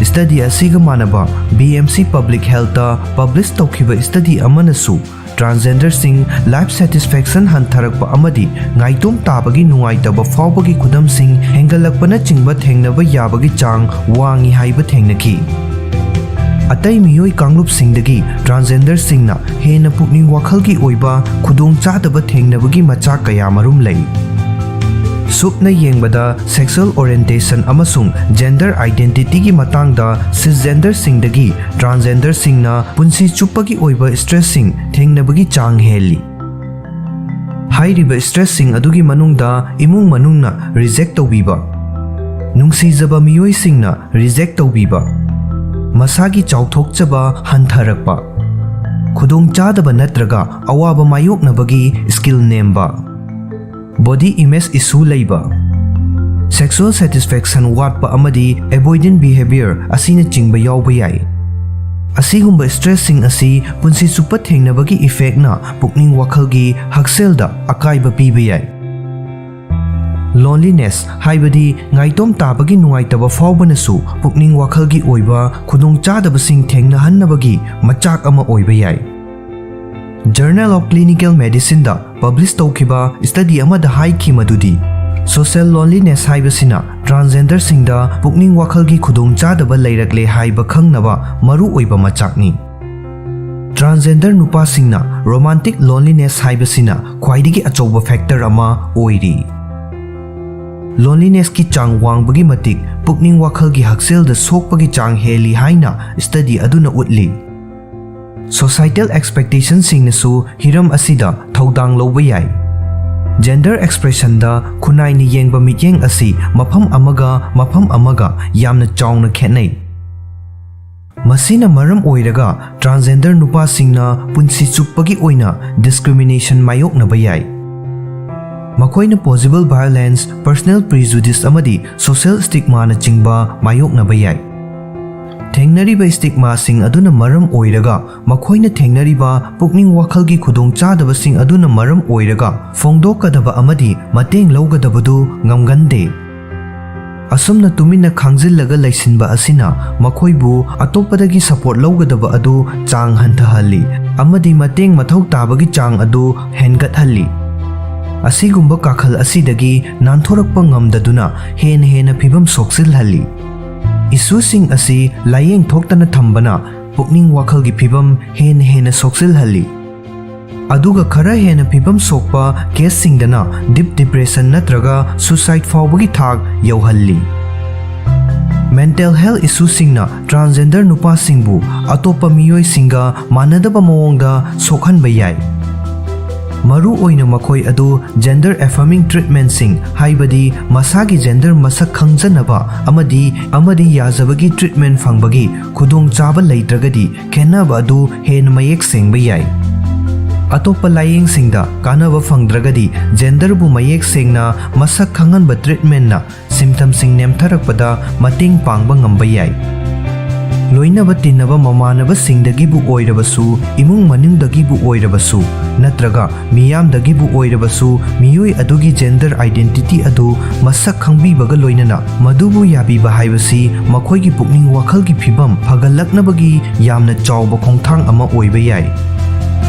Study ꯑꯁꯤꯒ ꯃꯥꯟꯅꯕ BMC Public Healthꯇ publish ꯇꯧꯈꯤꯕ study ꯑꯃꯅꯁꯨ transgenderꯁꯤꯡ life satisfaction ꯍꯟꯊꯔꯛꯄ ꯑꯃꯗꯤ ꯉꯥꯏꯇꯣꯝ ꯇꯥꯕꯒꯤ ꯅꯨꯡꯉꯥꯏꯇꯕ ꯐꯥꯎꯕꯒꯤ ꯈꯨꯗꯝꯁꯤꯡ ꯍꯦꯟꯒꯠꯂꯛꯄꯅꯆꯤꯡꯕ ꯊꯦꯡꯅꯕ ꯌꯥꯕꯒꯤ ꯆꯥꯡ ꯋꯥꯡꯏ ꯍꯥꯏꯕ ꯊꯦꯡꯅꯈꯤ꯫ ꯑꯇꯩ ꯃꯤꯑꯣꯏ ꯀꯥꯡꯂꯨꯞꯁꯤꯡꯗꯒꯤ transgenderꯁꯤꯡꯅ ꯍꯦꯟꯅ ꯄꯨꯛꯅꯤꯡ ꯋꯥꯈꯜꯒꯤ ꯑꯣꯏꯕ ꯈꯨꯗꯣꯡꯆꯥꯗꯕ ꯊꯦꯡꯅꯕꯒꯤ ꯃꯆꯥꯛ ꯀꯌꯥꯃꯔꯨꯝ ꯂꯩ꯫ ꯁꯨꯞꯅ ꯌꯦꯡꯕꯗ, sexual orientation ꯑꯃꯁꯨꯡ gender identityꯒꯤ ꯃꯇꯥꯡꯗ cisgenderꯁꯤꯡꯗꯒꯤ transgenderꯁꯤꯡꯅ ꯄꯨꯟꯁꯤ ꯆꯨꯞꯄꯒꯤ ꯑꯣꯏꯕ stressꯁꯤꯡ ꯊꯦꯡꯅꯕꯒꯤ ꯆꯥꯡ ꯍꯦꯜꯂꯤ꯫ ꯍꯥꯏꯔꯤꯕ stressꯁꯤꯡ ꯑꯗꯨꯒꯤ ꯃꯅꯨꯡꯗ ꯏꯃꯨꯡ ꯃꯅꯨꯡꯅ reject ꯇꯧꯕꯤꯕ, ꯅꯨꯡꯁꯤꯖꯕ ꯃꯤꯑꯣꯏꯁꯤꯡꯅ reject ꯇꯧꯕꯤꯕ, ꯃꯁꯥꯒꯤ ꯆꯥꯎꯊꯣꯛꯆꯕ ꯍꯟꯊꯔꯛꯄ, ꯈꯨꯗꯣꯡꯆꯥꯗꯕ ꯅꯠꯇ꯭ꯔꯒ ꯑꯋꯥꯕ ꯃꯥꯌꯣꯛꯅꯕꯒꯤ skill ꯅꯦꯝꯕ, body image issue ꯂꯩꯕ, sexual satisfaction ꯋꯥꯠꯄ ꯑꯃꯗꯤ avoidant behavior ꯑꯁꯤꯅꯆꯤꯡꯕ ꯌꯥꯎꯕ ꯌꯥꯏ꯫ ꯑꯁꯤꯒꯨꯝꯕ stressꯁꯤꯡ ꯑꯁꯤ ꯄꯨꯟꯁꯤ ꯆꯨꯞꯄ ꯊꯦꯡꯅꯕꯒꯤ effectꯅ ꯄꯨꯛꯅꯤꯡ ꯋꯥꯈꯜꯒꯤ ꯍꯛꯁꯦꯜꯗ ꯑꯀꯥꯏꯕ ꯄꯤꯕ ꯌꯥꯏ꯫ Loneliness ꯍꯥꯏꯕꯗꯤ ꯉꯥꯏꯇꯣꯝ ꯇꯥꯕꯒꯤ ꯅꯨꯡꯉꯥꯏꯇꯕ ꯐꯥꯎꯕꯅꯁꯨ ꯄꯨꯛꯅꯤꯡ ꯋꯥꯈꯜꯒꯤ ꯑꯣꯏꯕ ꯈꯨꯗꯣꯡꯆꯥꯗꯕꯁꯤꯡ ꯊꯦꯡꯅꯍꯟꯅꯕꯒꯤ ꯃꯆꯥꯛ ꯑꯃ ꯑꯣꯏꯕ ꯌꯥꯏ꯫ Journal of Clinical Medicineꯗ publish ꯇꯧꯈꯤꯕ study ꯑꯃꯗ ꯍꯥꯏꯈꯤ ꯃꯗꯨꯗꯤ, social loneliness ꯍꯥꯏꯕꯁꯤꯅ transgenderꯁꯤꯡꯗ ꯄꯨꯛꯅꯤꯡ ꯋꯥꯈꯜꯒꯤ ꯈꯨꯗꯣꯡꯆꯥꯗꯕ ꯂꯩꯔꯛꯂꯦ ꯍꯥꯏꯕ ꯈꯪꯅꯕ ꯃꯔꯨꯑꯣꯏꯕ ꯃꯆꯥꯛꯅꯤ꯫ Transgender ꯅꯨꯄꯥꯁꯤꯡꯅ romantic loneliness ꯍꯥꯏꯕꯁꯤꯅ ꯈ꯭ꯋꯥꯏꯗꯒꯤ ꯑꯆꯧꯕ factor ꯑꯃ ꯑꯣꯏꯔꯤ꯫ Lonelinessꯀꯤ ꯆꯥꯡ ꯋꯥꯡꯕꯒꯤ ꯃꯇꯤꯛ ꯄꯨꯛꯅꯤꯡ ꯋꯥꯈꯜꯒꯤ ꯍꯛꯁꯦꯜꯗ ꯁꯣꯛꯄꯒꯤ ꯆꯥꯡ ꯍꯦꯜꯂꯤ ꯍꯥꯏꯅ study ꯑꯗꯨꯅ ꯎꯠꯂꯤ꯫ Societal expectationꯁꯤꯡꯅꯁꯨ ꯍꯤꯔꯝ ꯑꯁꯤꯗ ꯊꯧꯗꯥꯡ ꯂꯧꯕ ꯌꯥꯏ꯫ Gender expressionꯗ ꯈꯨꯟꯅꯥꯏꯅ ꯌꯦꯡꯕ ꯃꯤꯠꯌꯦꯡ ꯑꯁꯤ ꯃꯐꯝ ꯑꯃꯒ ꯃꯐꯝ ꯑꯃꯒ ꯌꯥꯝꯅ ꯆꯥꯎꯅ ꯈꯦꯠꯅꯩ꯫ ꯃꯁꯤꯅ ꯃꯔꯝ ꯑꯣꯏꯔꯒ transgender ꯅꯨꯄꯥꯁꯤꯡꯅ ꯄꯨꯟꯁꯤ ꯆꯨꯞꯄꯒꯤ ꯑꯣꯏꯅ discrimination ꯃꯥꯌꯣꯛꯅꯕ ꯌꯥꯏ꯫ ꯃꯈꯣꯏꯅ possible violence, personal prejudice ꯑꯃꯗꯤ social stigmaꯅꯆꯤꯡꯕ ꯃꯥꯌꯣꯛꯅꯕ ꯌꯥꯏ꯫ ꯊꯦꯡꯅꯔꯤꯕ stigmaꯁꯤꯡ ꯑꯗꯨꯅ ꯃꯔꯝ ꯑꯣꯏꯔꯒ ꯃꯈꯣꯏꯅ ꯊꯦꯡꯅꯔꯤꯕ ꯄꯨꯛꯅꯤꯡ ꯋꯥꯈꯜꯒꯤ ꯈꯨꯗꯣꯡꯆꯥꯗꯕꯁꯤꯡ ꯑꯗꯨꯅ ꯃꯔꯝ ꯑꯣꯏꯔꯒ ꯐꯣꯡꯗꯣꯛꯀꯗꯕ ꯑꯃꯗꯤ ꯃꯇꯦꯡ ꯂꯧꯒꯗꯕꯗꯨ ꯉꯝꯒꯟꯗꯦ꯫ ꯑꯁꯨꯝꯅ ꯇꯨꯃꯤꯟꯅ ꯈꯥꯡꯖꯤꯜꯂꯒ ꯂꯩꯁꯤꯟꯕ ꯑꯁꯤꯅ ꯃꯈꯣꯏꯕꯨ ꯑꯇꯣꯞꯄꯗꯒꯤ support ꯂꯧꯒꯗꯕ ꯑꯗꯨ ꯆꯥꯡ ꯍꯟꯊꯍꯜꯂꯤ ꯑꯃꯗꯤ ꯃꯇꯦꯡ ꯃꯊꯧ ꯇꯥꯕꯒꯤ ꯆꯥꯡ ꯑꯗꯨ ꯍꯦꯟꯒꯠꯍꯜꯂꯤ꯫ ꯑꯁꯤꯒꯨꯝꯕ ꯀꯥꯈꯜ ꯑꯁꯤꯗꯒꯤ ꯅꯥꯟꯊꯣꯔꯛꯄ ꯉꯝꯗꯗꯨꯅ ꯍꯦꯟꯅ ꯍꯦꯟꯅ ꯐꯤꯕꯝ ꯁꯣꯛꯆꯤꯜꯍꯜꯂꯤ꯫ Issueꯁꯤꯡ ꯑꯁꯤ ꯂꯥꯏꯌꯦꯡ ꯊꯣꯛꯇꯅ ꯊꯝꯕꯅ ꯄꯨꯛꯅꯤꯡ ꯋꯥꯈꯜꯒꯤ ꯐꯤꯕꯝ ꯍꯦꯟꯅ ꯍꯦꯟꯅ ꯁꯣꯛꯆꯤꯜꯍꯜꯂꯤ꯫ ꯑꯗꯨꯒ ꯈꯔ ꯍꯦꯟꯅ ꯐꯤꯕꯝ ꯁꯣꯛꯄ caseꯁꯤꯡꯗꯅ deep depression ꯅꯠꯇ꯭ꯔꯒ suicide ꯐꯥꯎꯕꯒꯤ ꯊꯥꯛ ꯌꯧꯍꯜꯂꯤ꯫ Mental health issueꯁꯤꯡꯅ transgender ꯅꯨꯄꯥꯁꯤꯡꯕꯨ ꯑꯇꯣꯞꯄ ꯃꯤꯑꯣꯏꯁꯤꯡꯒ ꯃꯥꯟꯅꯗꯕ ꯃꯑꯣꯡꯗ ꯁꯣꯛꯍꯟꯕ ꯌꯥꯏ꯫ ꯃꯔꯨ ꯑꯣꯏꯅ ꯃꯈꯣꯏ ꯑꯗꯨ gender affirming treatmentꯁꯤꯡ, ꯍꯥꯏꯕꯗꯤ ꯃꯁꯥꯒꯤ gender ꯃꯁꯛ ꯈꯪꯖꯅꯕ ꯑꯃꯗꯤ, ꯑꯃꯗꯤ ꯌꯥꯖꯕꯒꯤ treatment ꯐꯪꯕꯒꯤ ꯈꯨꯗꯣꯡꯆꯥꯕ ꯂꯩꯇ꯭ꯔꯒꯗꯤ, ꯈꯦꯠꯅꯕ ꯑꯗꯨ ꯍꯦꯟꯅ ꯃꯌꯦꯛ ꯁꯦꯡꯕ ꯌꯥꯏ꯫ ꯑꯇꯣꯞꯄ ꯂꯥꯏꯌꯦꯡꯁꯤꯡꯗ ꯀꯥꯟꯅꯕ ꯐꯪꯗ꯭ꯔꯒꯗꯤ, genderꯕꯨ ꯃꯌꯦꯛ ꯁꯦꯡꯅ ꯃꯁꯛ ꯈꯪꯍꯟꯕ treatmentꯅ symptomꯁꯤꯡ ꯅꯦꯝꯊꯔꯛꯄꯗ ꯃꯇꯦꯡ ꯄꯥꯡꯕ ꯉꯝꯕ ꯌꯥꯏ꯫ ꯂꯣꯏꯅꯕ ꯇꯤꯟꯅꯕ ꯃꯃꯥꯟꯅꯕꯁꯤꯡꯗꯒꯤꯕꯨ ꯑꯣꯏꯔꯕꯁꯨ, ꯏꯃꯨꯡ ꯃꯅꯨꯡꯗꯒꯤꯕꯨ ꯑꯣꯏꯔꯕꯁꯨ, ꯅꯠꯇ꯭ꯔꯒ ꯃꯤꯌꯥꯝꯗꯒꯤꯕꯨ ꯑꯣꯏꯔꯕꯁꯨ, ꯃꯤꯑꯣꯏ ꯑꯗꯨꯒꯤ gender identity ꯑꯗꯨ ꯃꯁꯛ ꯈꯪꯕꯤꯕꯒ ꯂꯣꯏꯅꯅ ꯃꯗꯨꯕꯨ ꯌꯥꯕꯤꯕ ꯍꯥꯏꯕꯁꯤ ꯃꯈꯣꯏꯒꯤ ꯄꯨꯛꯅꯤꯡ ꯋꯥꯈꯜꯒꯤ ꯐꯤꯕꯝ ꯐꯒꯠꯂꯛꯅꯕꯒꯤ ꯌꯥꯝꯅ ꯆꯥꯎꯕ ꯈꯣꯡꯊꯥꯡ ꯑꯃ ꯑꯣꯏꯕ ꯌꯥꯏ꯫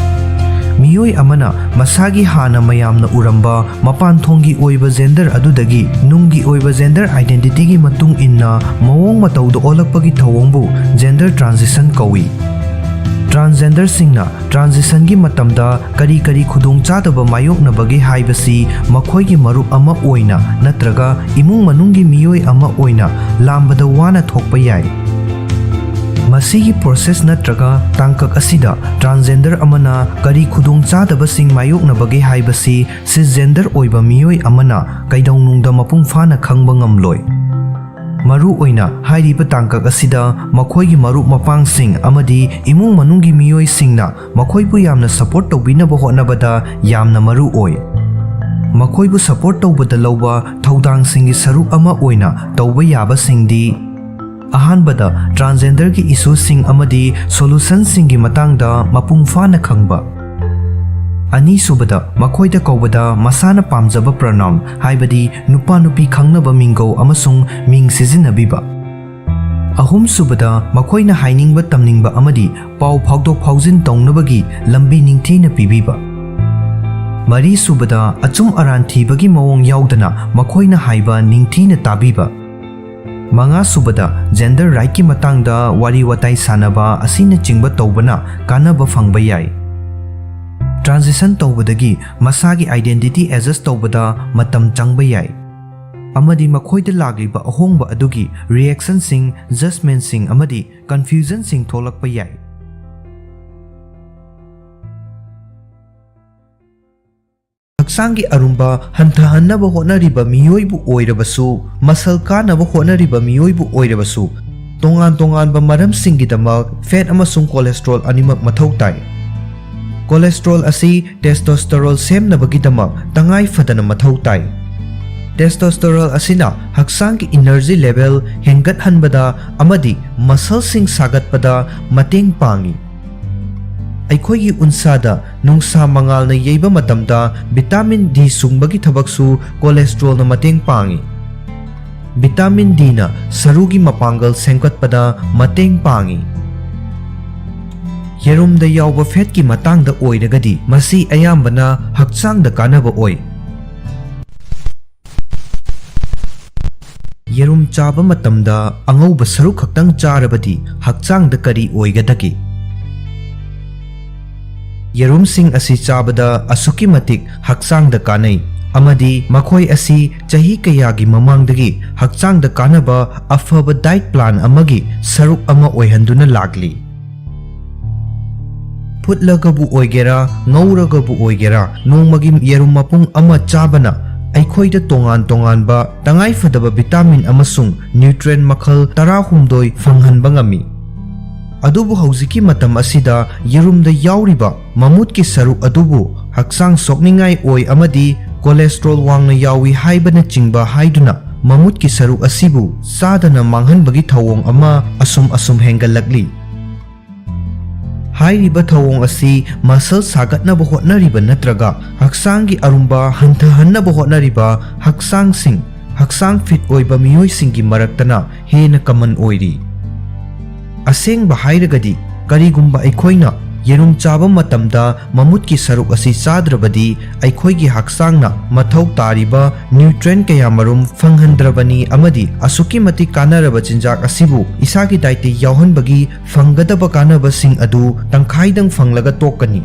ꯃꯤꯑꯣꯏ ꯑꯃꯅ ꯃꯁꯥꯒꯤ ꯍꯥꯟꯅ ꯃꯌꯥꯝꯅ ꯎꯔꯝꯕ ꯃꯄꯥꯟ ꯊꯣꯡꯒꯤ ꯑꯣꯏꯕ gender ꯑꯗꯨꯗꯒꯤ ꯅꯨꯡꯒꯤ ꯑꯣꯏꯕ gender identityꯒꯤ ꯃꯇꯨꯡ ꯏꯟꯅ ꯃꯑꯣꯡ ꯃꯇꯧꯗ ꯑꯣꯜꯂꯛꯄꯒꯤ ꯊꯧꯑꯣꯡꯕꯨ gender transition ꯀꯧꯏ꯫ ꯇ꯭ꯔꯥꯟꯁꯖꯦꯟꯗꯔꯁꯤꯡꯅ ꯇ꯭ꯔꯥꯟꯖꯤꯁꯟꯒꯤ ꯃꯇꯝꯗ ꯀꯔꯤ ꯀꯔꯤ ꯈꯨꯗꯣꯡꯆꯥꯗꯕ ꯃꯥꯌꯣꯛꯅꯕꯒꯦ ꯍꯥꯏꯕꯁꯤ ꯃꯈꯣꯏꯒꯤ ꯃꯔꯨꯞ ꯑꯃ ꯑꯣꯏꯅ ꯅꯠꯇ꯭ꯔꯒ ꯏꯃꯨꯡ ꯃꯅꯨꯡꯒꯤ ꯃꯤꯑꯣꯏ ꯑꯃ ꯑꯣꯏꯅ ꯂꯥꯝꯕꯗ ꯋꯥꯅ ꯊꯣꯛꯄ ꯌꯥꯏ꯫ ꯃꯁꯤꯒꯤ ꯄ꯭ꯔꯣꯁꯦꯁ ꯅꯠꯇ꯭ꯔꯒ ꯇꯥꯡꯀꯛ ꯑꯁꯤꯗ ꯇ꯭ꯔꯥꯟꯁꯖꯦꯟꯗꯔ ꯑꯃꯅ ꯀꯔꯤ ꯈꯨꯗꯣꯡꯆꯥꯗꯕꯁꯤꯡ ꯃꯥꯌꯣꯛꯅꯕꯒꯦ ꯍꯥꯏꯕꯁꯤ ꯁꯤꯁꯖꯦꯟꯗꯔ ꯑꯣꯏꯕ ꯃꯤꯑꯣꯏ ꯑꯃꯅ ꯀꯩꯗꯧꯅꯨꯡꯗ ꯃꯄꯨꯡ ꯐꯥꯅ ꯈꯪꯕ ꯉꯝꯂꯣꯏ꯫ ꯃꯔꯨ ꯑꯣꯏꯅ ꯍꯥꯏꯔꯤꯕ ꯇꯥꯡꯀꯛ ꯑꯁꯤꯗ ꯃꯈꯣꯏꯒꯤ ꯃꯔꯨꯞ ꯃꯄꯥꯡꯁꯤꯡ ꯑꯃꯗꯤ ꯏꯃꯨꯡ ꯃꯅꯨꯡꯒꯤ ꯃꯤꯑꯣꯏꯁꯤꯡꯅ ꯃꯈꯣꯏꯕꯨ ꯌꯥꯝꯅ ꯁꯄꯣꯔꯠ ꯇꯧꯕꯤꯅꯕ ꯍꯣꯠꯅꯕꯗ ꯌꯥꯝꯅ ꯃꯔꯨ ꯑꯣꯏ꯫ ꯃꯈꯣꯏꯕꯨ ꯁꯄꯣꯔꯠ ꯇꯧꯕꯗ ꯂꯧꯕ ꯊꯧꯗꯥꯡꯁꯤꯡꯒꯤ ꯁꯔꯨꯛ ꯑꯃ ꯑꯣꯏꯅ ꯇꯧꯕ ꯌꯥꯕꯁꯤꯡꯗꯤ: ꯑꯍꯥꯟꯕꯗ, ꯇ꯭ꯔꯥꯟꯁꯖꯦꯟꯗꯔꯒꯤ ꯏꯁꯨꯁꯤꯡ ꯑꯃꯗꯤ ꯁꯣꯂꯨꯁꯟꯁꯤꯡꯒꯤ ꯃꯇꯥꯡꯗ ꯃꯄꯨꯡ ꯐꯥꯅ ꯈꯪꯕ꯫ ꯑꯅꯤꯁꯨꯕꯗ, ꯃꯈꯣꯏꯗ ꯀꯧꯕꯗ ꯃꯁꯥꯅ ꯄꯥꯝꯖꯕ ꯄ꯭ꯔꯣꯅꯥꯎꯟ, ꯍꯥꯏꯕꯗꯤ ꯅꯨꯄꯥ ꯅꯨꯄꯤ ꯈꯪꯅꯕ ꯃꯤꯡꯒꯧ ꯑꯃꯁꯨꯡ ꯃꯤꯡ ꯁꯤꯖꯤꯟꯅꯕꯤꯕ꯫ ꯑꯍꯨꯝꯁꯨꯕꯗ, ꯃꯈꯣꯏꯅ ꯍꯥꯏꯅꯤꯡꯕ ꯇꯝꯅꯤꯡꯕ ꯑꯃꯗꯤ ꯄꯥꯎ ꯐꯥꯎꯗꯣꯛ ꯐꯥꯎꯖꯤꯟ ꯇꯧꯅꯕꯒꯤ ꯂꯝꯕꯤ ꯅꯤꯡꯊꯤꯅ ꯄꯤꯕꯤꯕ꯫ ꯃꯔꯤꯁꯨꯕꯗ, ꯑꯆꯨꯝ ꯑꯔꯥꯟ ꯊꯤꯕꯒꯤ ꯃꯑꯣꯡ ꯌꯥꯎꯗꯅ ꯃꯈꯣꯏꯅ ꯍꯥꯏꯕ ꯅꯤꯡꯊꯤꯅ ꯇꯥꯕꯤꯕ꯫ ꯃꯉꯥꯁꯨꯕꯗ, ꯖꯦꯟꯗꯔ ꯔꯥꯏꯠꯀꯤ ꯃꯇꯥꯡꯗ ꯋꯥꯔꯤ ꯋꯥꯇꯥꯏ ꯁꯥꯟꯅꯕ ꯑꯁꯤꯅꯆꯤꯡꯕ ꯇꯧꯕꯅ ꯀꯥꯟꯅꯕ ꯐꯪꯕ ꯌꯥꯏ꯫ ꯇ꯭ꯔꯥꯟꯖꯤꯁꯟ ꯇꯧꯕꯗꯒꯤ ꯃꯁꯥꯒꯤ ꯑꯥꯏꯗꯦꯟꯇꯤꯇꯤ ꯑꯦꯗꯖꯁ ꯇꯧꯕꯗ ꯃꯇꯝ ꯆꯪꯕ ꯌꯥꯏ, ꯑꯃꯗꯤ ꯃꯈꯣꯏꯗ ꯂꯥꯛꯂꯤꯕ ꯑꯍꯣꯡꯕ ꯑꯗꯨꯒꯤ ꯔꯤꯑꯦꯛꯁꯟꯁꯤꯡ, ꯖꯖꯃꯦꯟꯠꯁꯤꯡ, ꯑꯃꯗꯤ ꯀꯟꯐ꯭ꯌꯨꯖꯟꯁꯤꯡ ꯊꯣꯛꯂꯛꯄ ꯌꯥꯏ꯫ ꯍꯛꯆꯥꯡꯒꯤ ꯑꯔꯨꯝꯕ ꯍꯟꯊꯍꯟꯅꯕ ꯍꯣꯠꯅꯔꯤꯕ ꯃꯤꯑꯣꯏꯕꯨ ꯑꯣꯏꯔꯕꯁꯨ, ꯃꯁꯜ ꯀꯥꯅꯕ ꯍꯣꯠꯅꯔꯤꯕ ꯃꯤꯑꯣꯏꯕꯨ ꯑꯣꯏꯔꯕꯁꯨ, ꯇꯣꯉꯥꯟ ꯇꯣꯉꯥꯟꯕ ꯃꯔꯝꯁꯤꯡꯒꯤꯗꯃꯛ ꯐꯦꯠ ꯑꯃꯁꯨꯡ ꯀꯣꯂꯦꯁꯇ꯭ꯔꯣꯜ ꯑꯅꯤꯃꯛ ꯃꯊꯧ ꯇꯥꯏ꯫ ꯀꯣꯂꯦꯁꯇ꯭ꯔꯣꯜ ꯑꯁꯤ ꯇꯦꯁꯇꯣꯁꯇꯦꯔꯣꯜ ꯁꯦꯝꯅꯕꯒꯤꯗꯃꯛ ꯇꯉꯥꯏ ꯐꯗꯅ ꯃꯊꯧ ꯇꯥꯏ꯫ ꯇꯦꯁꯇꯣꯁꯇꯦꯔꯣꯜ ꯑꯁꯤꯅ ꯍꯛꯆꯥꯡꯒꯤ ꯏꯅꯔꯖꯤ ꯂꯦꯚꯦꯜ ꯍꯦꯟꯒꯠꯍꯟꯕꯗ ꯑꯃꯗꯤ ꯃꯁꯜꯁꯤꯡ ꯁꯥꯒꯠꯄꯗ ꯃꯇꯦꯡ ꯄꯥꯡꯏ꯫ ꯑꯩꯈꯣꯏꯒꯤ ꯎꯟꯁꯥꯗ ꯅꯨꯡꯁꯥ ꯃꯉꯥꯜꯅ ꯌꯩꯕ ꯃꯇꯝꯗ ꯚꯤꯇꯥꯃꯤꯟ ꯗꯤ ꯁꯨꯡꯕꯒꯤ ꯊꯕꯛꯁꯨ ꯀꯣꯂꯦꯁꯇ꯭ꯔꯣꯜꯅ ꯃꯇꯦꯡ ꯄꯥꯡꯏ꯫ ꯚꯤꯇꯥꯃꯤꯟ ꯗꯤꯅ ꯁꯔꯨꯒꯤ ꯃꯄꯥꯡꯒꯜ ꯁꯦꯝꯒꯠꯄꯗ ꯃꯇꯦꯡ ꯄꯥꯡꯏ꯫ ꯌꯦꯔꯨꯝꯗ ꯌꯥꯎꯕ ꯐꯦꯠꯀꯤ ꯃꯇꯥꯡꯗ ꯑꯣꯏꯔꯒꯗꯤ, ꯃꯁꯤ ꯑꯌꯥꯝꯕꯅ ꯍꯛꯆꯥꯡꯗ ꯀꯥꯟꯅꯕ ꯑꯣꯏ꯫ ꯌꯦꯔꯨꯝ ꯆꯥꯕ ꯃꯇꯝꯗ ꯑꯉꯧꯕ ꯁꯔꯨꯛ ꯈꯛꯇꯪ ꯆꯥꯔꯕꯗꯤ ꯍꯛꯆꯥꯡꯗ ꯀꯔꯤ ꯑꯣꯏꯒꯗꯒꯦ? ꯌꯦꯔꯨꯝꯁꯤꯡ ꯑꯁꯤ ꯆꯥꯕꯗ ꯑꯁꯨꯛꯀꯤ ꯃꯇꯤꯛ ꯍꯛꯆꯥꯡꯗ ꯀꯥꯟꯅꯩ ꯑꯃꯗꯤ ꯃꯈꯣꯏ ꯑꯁꯤ ꯆꯍꯤ ꯀꯌꯥꯒꯤ ꯃꯃꯥꯡꯗꯒꯤ ꯍꯛꯆꯥꯡꯗ ꯀꯥꯟꯅꯕ ꯑꯐꯕ diet plan ꯑꯃꯒꯤ ꯁꯔꯨꯛ ꯑꯃ ꯑꯣꯏꯍꯟꯗꯨꯅ ꯂꯥꯛꯂꯤ꯫ ꯐꯨꯠꯂꯒꯕꯨ ꯑꯣꯏꯒꯦꯔꯥ, ꯉꯧꯔꯒꯕꯨ ꯑꯣꯏꯒꯦꯔꯥ, ꯅꯣꯡꯃꯒꯤ ꯌꯦꯔꯨꯝ ꯃꯄꯨꯝ ꯑꯃ ꯆꯥꯕꯅ ꯑꯩꯈꯣꯏꯗ ꯇꯣꯉꯥꯟ ꯇꯣꯉꯥꯟꯕ ꯇꯉꯥꯏꯐꯗꯕ vitamin ꯑꯃꯁꯨꯡ nutrient ꯃꯈꯜ ꯇꯔꯥꯍꯨꯝꯗꯣꯏ ꯐꯪꯍꯟꯕ ꯉꯝꯃꯤ꯫ ꯑꯗꯨꯕꯨ ꯍꯧꯖꯤꯛꯀꯤ ꯃꯇꯝ ꯑꯁꯤꯗ ꯌꯦꯔꯨꯝꯗ ꯌꯥꯎꯔꯤꯕ ꯃꯃꯨꯠꯀꯤ ꯁꯔꯨꯛ ꯑꯗꯨꯕꯨ ꯍꯛꯆꯥꯡ ꯁꯣꯛꯅꯤꯡꯉꯥꯏ ꯑꯣꯏ ꯑꯃꯗꯤ cholesterol ꯋꯥꯡꯅ ꯌꯥꯎꯏ ꯍꯥꯏꯕꯅꯆꯤꯡꯕ ꯍꯥꯏꯗꯨꯅ ꯃꯃꯨꯠꯀꯤ ꯁꯔꯨꯛ ꯑꯁꯤꯕꯨ ꯆꯥꯗꯅ ꯃꯥꯡꯍꯟꯕꯒꯤ ꯊꯧꯑꯣꯡ ꯑꯃ ꯑꯁꯨꯝ ꯑꯁꯨꯝ ꯍꯦꯟꯒꯠꯂꯛꯂꯤ꯫ ꯍꯥꯏꯔꯤꯕ ꯊꯧꯑꯣꯡ ꯑꯁꯤ muscle ꯁꯥꯒꯠꯅꯕ ꯍꯣꯠꯅꯔꯤꯕ ꯅꯠꯇ꯭ꯔꯒ ꯍꯛꯆꯥꯡꯒꯤ ꯑꯔꯨꯝꯕ ꯍꯟꯊꯍꯟꯅꯕ ꯍꯣꯠꯅꯔꯤꯕ ꯍꯛꯆꯥꯡꯁꯤꯡ, ꯍꯛꯆꯥꯡ fit ꯑꯣꯏꯕ ꯃꯤꯑꯣꯏꯁꯤꯡꯒꯤ ꯃꯔꯛꯇꯅ ꯍꯦꯟꯅ common ꯑꯣꯏꯔꯤ꯫ ꯑꯁꯦꯡꯕ ꯍꯥꯏꯔꯒꯗꯤ, ꯀꯔꯤꯒꯨꯝꯕ ꯑꯩꯈꯣꯏꯅ ꯌꯦꯔꯨꯝ ꯆꯥꯕ ꯃꯇꯝꯗ ꯃꯃꯨꯠꯀꯤ ꯁꯔꯨꯛ ꯑꯁꯤ ꯆꯥꯗ꯭ꯔꯕꯗꯤ, ꯑꯩꯈꯣꯏꯒꯤ ꯍꯛꯆꯥꯡꯅ ꯃꯊꯧ ꯇꯥꯔꯤꯕ nutrient ꯀꯌꯥꯃꯔꯨꯝ ꯐꯪꯍꯟꯗ꯭ꯔꯕꯅꯤ ꯑꯃꯗꯤ ꯑꯁꯨꯛꯀꯤ ꯃꯇꯤꯛ ꯀꯥꯟꯅꯔꯕ ꯆꯤꯟꯖꯥꯛ ꯑꯁꯤꯕꯨ ꯏꯁꯥꯒꯤ dietꯇ ꯌꯥꯎꯍꯟꯕꯒꯤ ꯐꯪꯒꯗꯕ ꯀꯥꯟꯅꯕꯁꯤꯡ ꯑꯗꯨ ꯇꯪꯈꯥꯏꯗꯪ ꯐꯪꯂꯒ ꯇꯣꯛꯀꯅꯤ꯫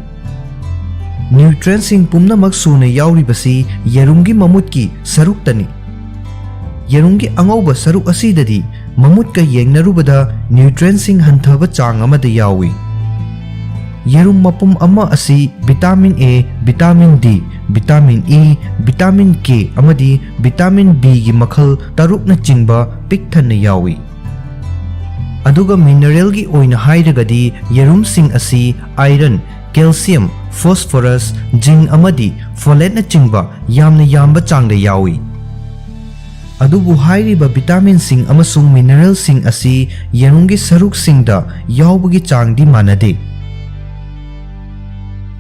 Nutrientꯁꯤꯡ ꯄꯨꯝꯅꯃꯛ ꯁꯨꯅ ꯌꯥꯎꯔꯤꯕꯁꯤ ꯌꯦꯔꯨꯝꯒꯤ ꯃꯃꯨꯠꯀꯤ ꯁꯔꯨꯛꯇꯅꯤ꯫ ꯌꯦꯔꯨꯝꯒꯤ ꯑꯉꯧꯕ ꯁꯔꯨꯛ ꯑꯁꯤꯗꯗꯤ ꯃꯃꯨꯠꯀ ꯌꯦꯡꯅꯔꯨꯕꯗ nutrientꯁꯤꯡ ꯍꯟꯊꯕ ꯆꯥꯡ ꯑꯃꯗ ꯌꯥꯎꯏ꯫ ꯌꯦꯔꯨꯝ ꯃꯄꯨꯝ ꯑꯃ ꯑꯁꯤ vitamin A, vitamin D, vitamin E, vitamin K ꯑꯃꯗꯤ vitamin Bꯒꯤ ꯃꯈꯜ ꯇꯔꯨꯛꯅꯆꯤꯡꯕ ꯄꯤꯛ ꯊꯟꯅ ꯌꯥꯎꯏ꯫ ꯑꯗꯨꯒ mineralꯒꯤ ꯑꯣꯏꯅ ꯍꯥꯏꯔꯒꯗꯤ ꯌꯦꯔꯨꯝꯁꯤꯡ ꯑꯁꯤ iron, calcium, phosphorus, zinc ꯑꯃꯗꯤ folateꯅꯆꯤꯡꯕ ꯌꯥꯝꯅ ꯌꯥꯝꯕ ꯆꯥꯡꯗ ꯌꯥꯎꯏ꯫ ꯑꯗꯨꯕꯨ ꯍꯥꯏꯔꯤꯕ vitaminꯁꯤꯡ ꯑꯃꯁꯨꯡ mineralꯁꯤꯡ ꯑꯁꯤ ꯌꯦꯔꯨꯝꯒꯤ ꯁꯔꯨꯛꯁꯤꯡꯗ ꯌꯥꯎꯕꯒꯤ ꯆꯥꯡꯗꯤ ꯃꯥꯟꯅꯗꯦ꯫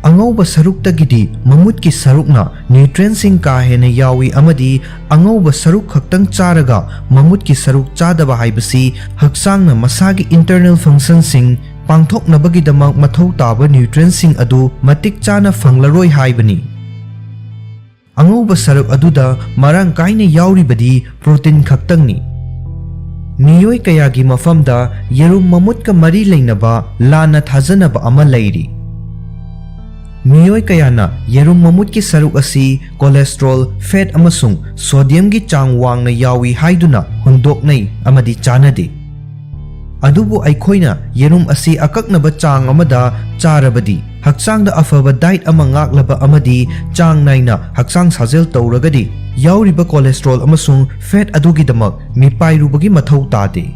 ꯑꯉꯧꯕ ꯁꯔꯨꯛꯇꯒꯤꯗꯤ ꯃꯃꯨꯠꯀꯤ ꯁꯔꯨꯛꯅ nutrientꯁꯤꯡ ꯀꯥ ꯍꯦꯟꯅ ꯌꯥꯎꯏ ꯑꯃꯗꯤ ꯑꯉꯧꯕ ꯁꯔꯨꯛ ꯈꯛꯇꯪ ꯆꯥꯔꯒ ꯃꯃꯨꯠꯀꯤ ꯁꯔꯨꯛ ꯆꯥꯗꯕ ꯍꯥꯏꯕꯁꯤ ꯍꯛꯆꯥꯡꯅ ꯃꯁꯥꯒꯤ internal functionꯁꯤꯡ ꯄꯥꯡꯊꯣꯛꯅꯕꯒꯤꯗꯃꯛ ꯃꯊꯧ ꯇꯥꯕ nutrientꯁꯤꯡ ꯑꯗꯨ ꯃꯇꯤꯛ ꯆꯥꯅ ꯐꯪꯂꯔꯣꯏ ꯍꯥꯏꯕꯅꯤ꯫ ꯑꯉꯧꯕ ꯁꯔꯨꯛ ꯑꯗꯨꯗ ꯃꯔꯥꯡ ꯀꯥꯏꯅ ꯌꯥꯎꯔꯤꯕꯗꯤ protein ꯈꯛꯇꯪꯅꯤ꯫ ꯃꯤꯑꯣꯏ ꯀꯌꯥꯒꯤ ꯃꯐꯝꯗ ꯌꯦꯔꯨꯝ ꯃꯃꯨꯠꯀ ꯃꯔꯤ ꯂꯩꯅꯕ ꯂꯥꯟꯅ ꯊꯥꯖꯅꯕ ꯑꯃ ꯂꯩꯔꯤ꯫ ꯃꯤꯑꯣꯏ ꯀꯌꯥꯅ ꯌꯦꯔꯨꯝ ꯃꯃꯨꯠꯀꯤ ꯁꯔꯨꯛ ꯑꯁꯤ cholesterol, fat ꯑꯃꯁꯨꯡ sodiumꯒꯤ ꯆꯥꯡ ꯋꯥꯡꯅ ꯌꯥꯎꯏ ꯍꯥꯏꯗꯨꯅ ꯍꯨꯟꯗꯣꯛꯅꯩ ꯑꯃꯗꯤ ꯆꯥꯅꯗꯦ꯫ ꯑꯗꯨꯕꯨ ꯑꯩꯈꯣꯏꯅ ꯌꯦꯔꯨꯝ ꯑꯁꯤ ꯑꯀꯛꯅꯕ ꯆꯥꯡ ꯑꯃꯗ ꯆꯥꯔꯕꯗꯤ, ꯍꯛꯆꯥꯡꯗ ꯑꯐꯕ diet ꯑꯃ ꯉꯥꯛꯂꯕ ꯑꯃꯗꯤ ꯆꯥꯡ ꯅꯥꯏꯅ ꯍꯛꯆꯥꯡ ꯁꯥꯖꯦꯜ ꯇꯧꯔꯒꯗꯤ, ꯌꯥꯎꯔꯤꯕ cholesterol ꯑꯃꯁꯨꯡ fat ꯑꯗꯨꯒꯤꯗꯃꯛ ꯃꯤꯄꯥꯏꯔꯨꯕꯒꯤ ꯃꯊꯧ ꯇꯥꯗꯦ꯫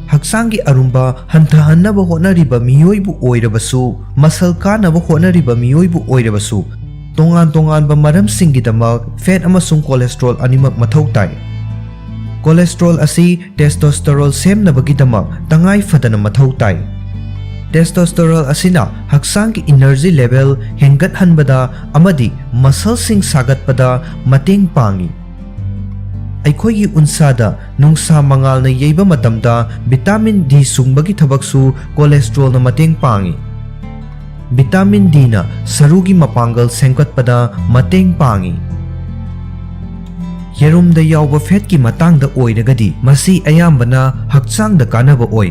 ꯍꯛꯆꯥꯡꯒꯤ ꯑꯔꯨꯝꯕ ꯍꯟꯊꯍꯟꯅꯕ ꯍꯣꯠꯅꯔꯤꯕ ꯃꯤꯑꯣꯏꯕꯨ ꯑꯣꯏꯔꯕꯁꯨ, muscle ꯀꯥꯅꯕ ꯍꯣꯠꯅꯔꯤꯕ ꯃꯤꯑꯣꯏꯕꯨ ꯑꯣꯏꯔꯕꯁꯨ, ꯇꯣꯉꯥꯟ ꯇꯣꯉꯥꯟꯕ ꯃꯔꯝꯁꯤꯡꯒꯤꯗꯃꯛ fat ꯑꯃꯁꯨꯡ cholesterol ꯑꯅꯤꯃꯛ ꯃꯊꯧ ꯇꯥꯏ꯫ Cholesterol ꯑꯁꯤ testosterone ꯁꯦꯝꯅꯕꯒꯤꯗꯃꯛ ꯇꯉꯥꯏ ꯐꯗꯅ ꯃꯊꯧ ꯇꯥꯏ꯫ Testosterone ꯑꯁꯤꯅ ꯍꯛꯆꯥꯡꯒꯤ energy level ꯍꯦꯟꯒꯠꯍꯟꯕꯗ ꯑꯃꯗꯤ muscleꯁꯤꯡ ꯁꯥꯒꯠꯄꯗ ꯃꯇꯦꯡ ꯄꯥꯡꯏ꯫ ꯑꯩꯈꯣꯏꯒꯤ ꯎꯟꯁꯥꯗ ꯅꯨꯡꯁꯥ ꯃꯉꯥꯜꯅ ꯌꯩꯕ ꯃꯇꯝꯗ vitamin D ꯁꯨꯡꯕꯒꯤ ꯊꯕꯛꯁꯨ cholesterolꯅ ꯃꯇꯦꯡ ꯄꯥꯡꯏ꯫ Vitamin Dꯅ ꯁꯔꯨꯒꯤ ꯃꯄꯥꯡꯒꯜ ꯁꯦꯝꯒꯠꯄꯗ ꯃꯇꯦꯡ ꯄꯥꯡꯏ꯫ ꯌꯦꯔꯨꯝꯗ ꯌꯥꯎꯕ fatꯀꯤ ꯃꯇꯥꯡꯗ ꯑꯣꯏꯔꯒꯗꯤ, ꯃꯁꯤ ꯑꯌꯥꯝꯕꯅ ꯍꯛꯆꯥꯡꯗ ꯀꯥꯟꯅꯕ ꯑꯣꯏ꯫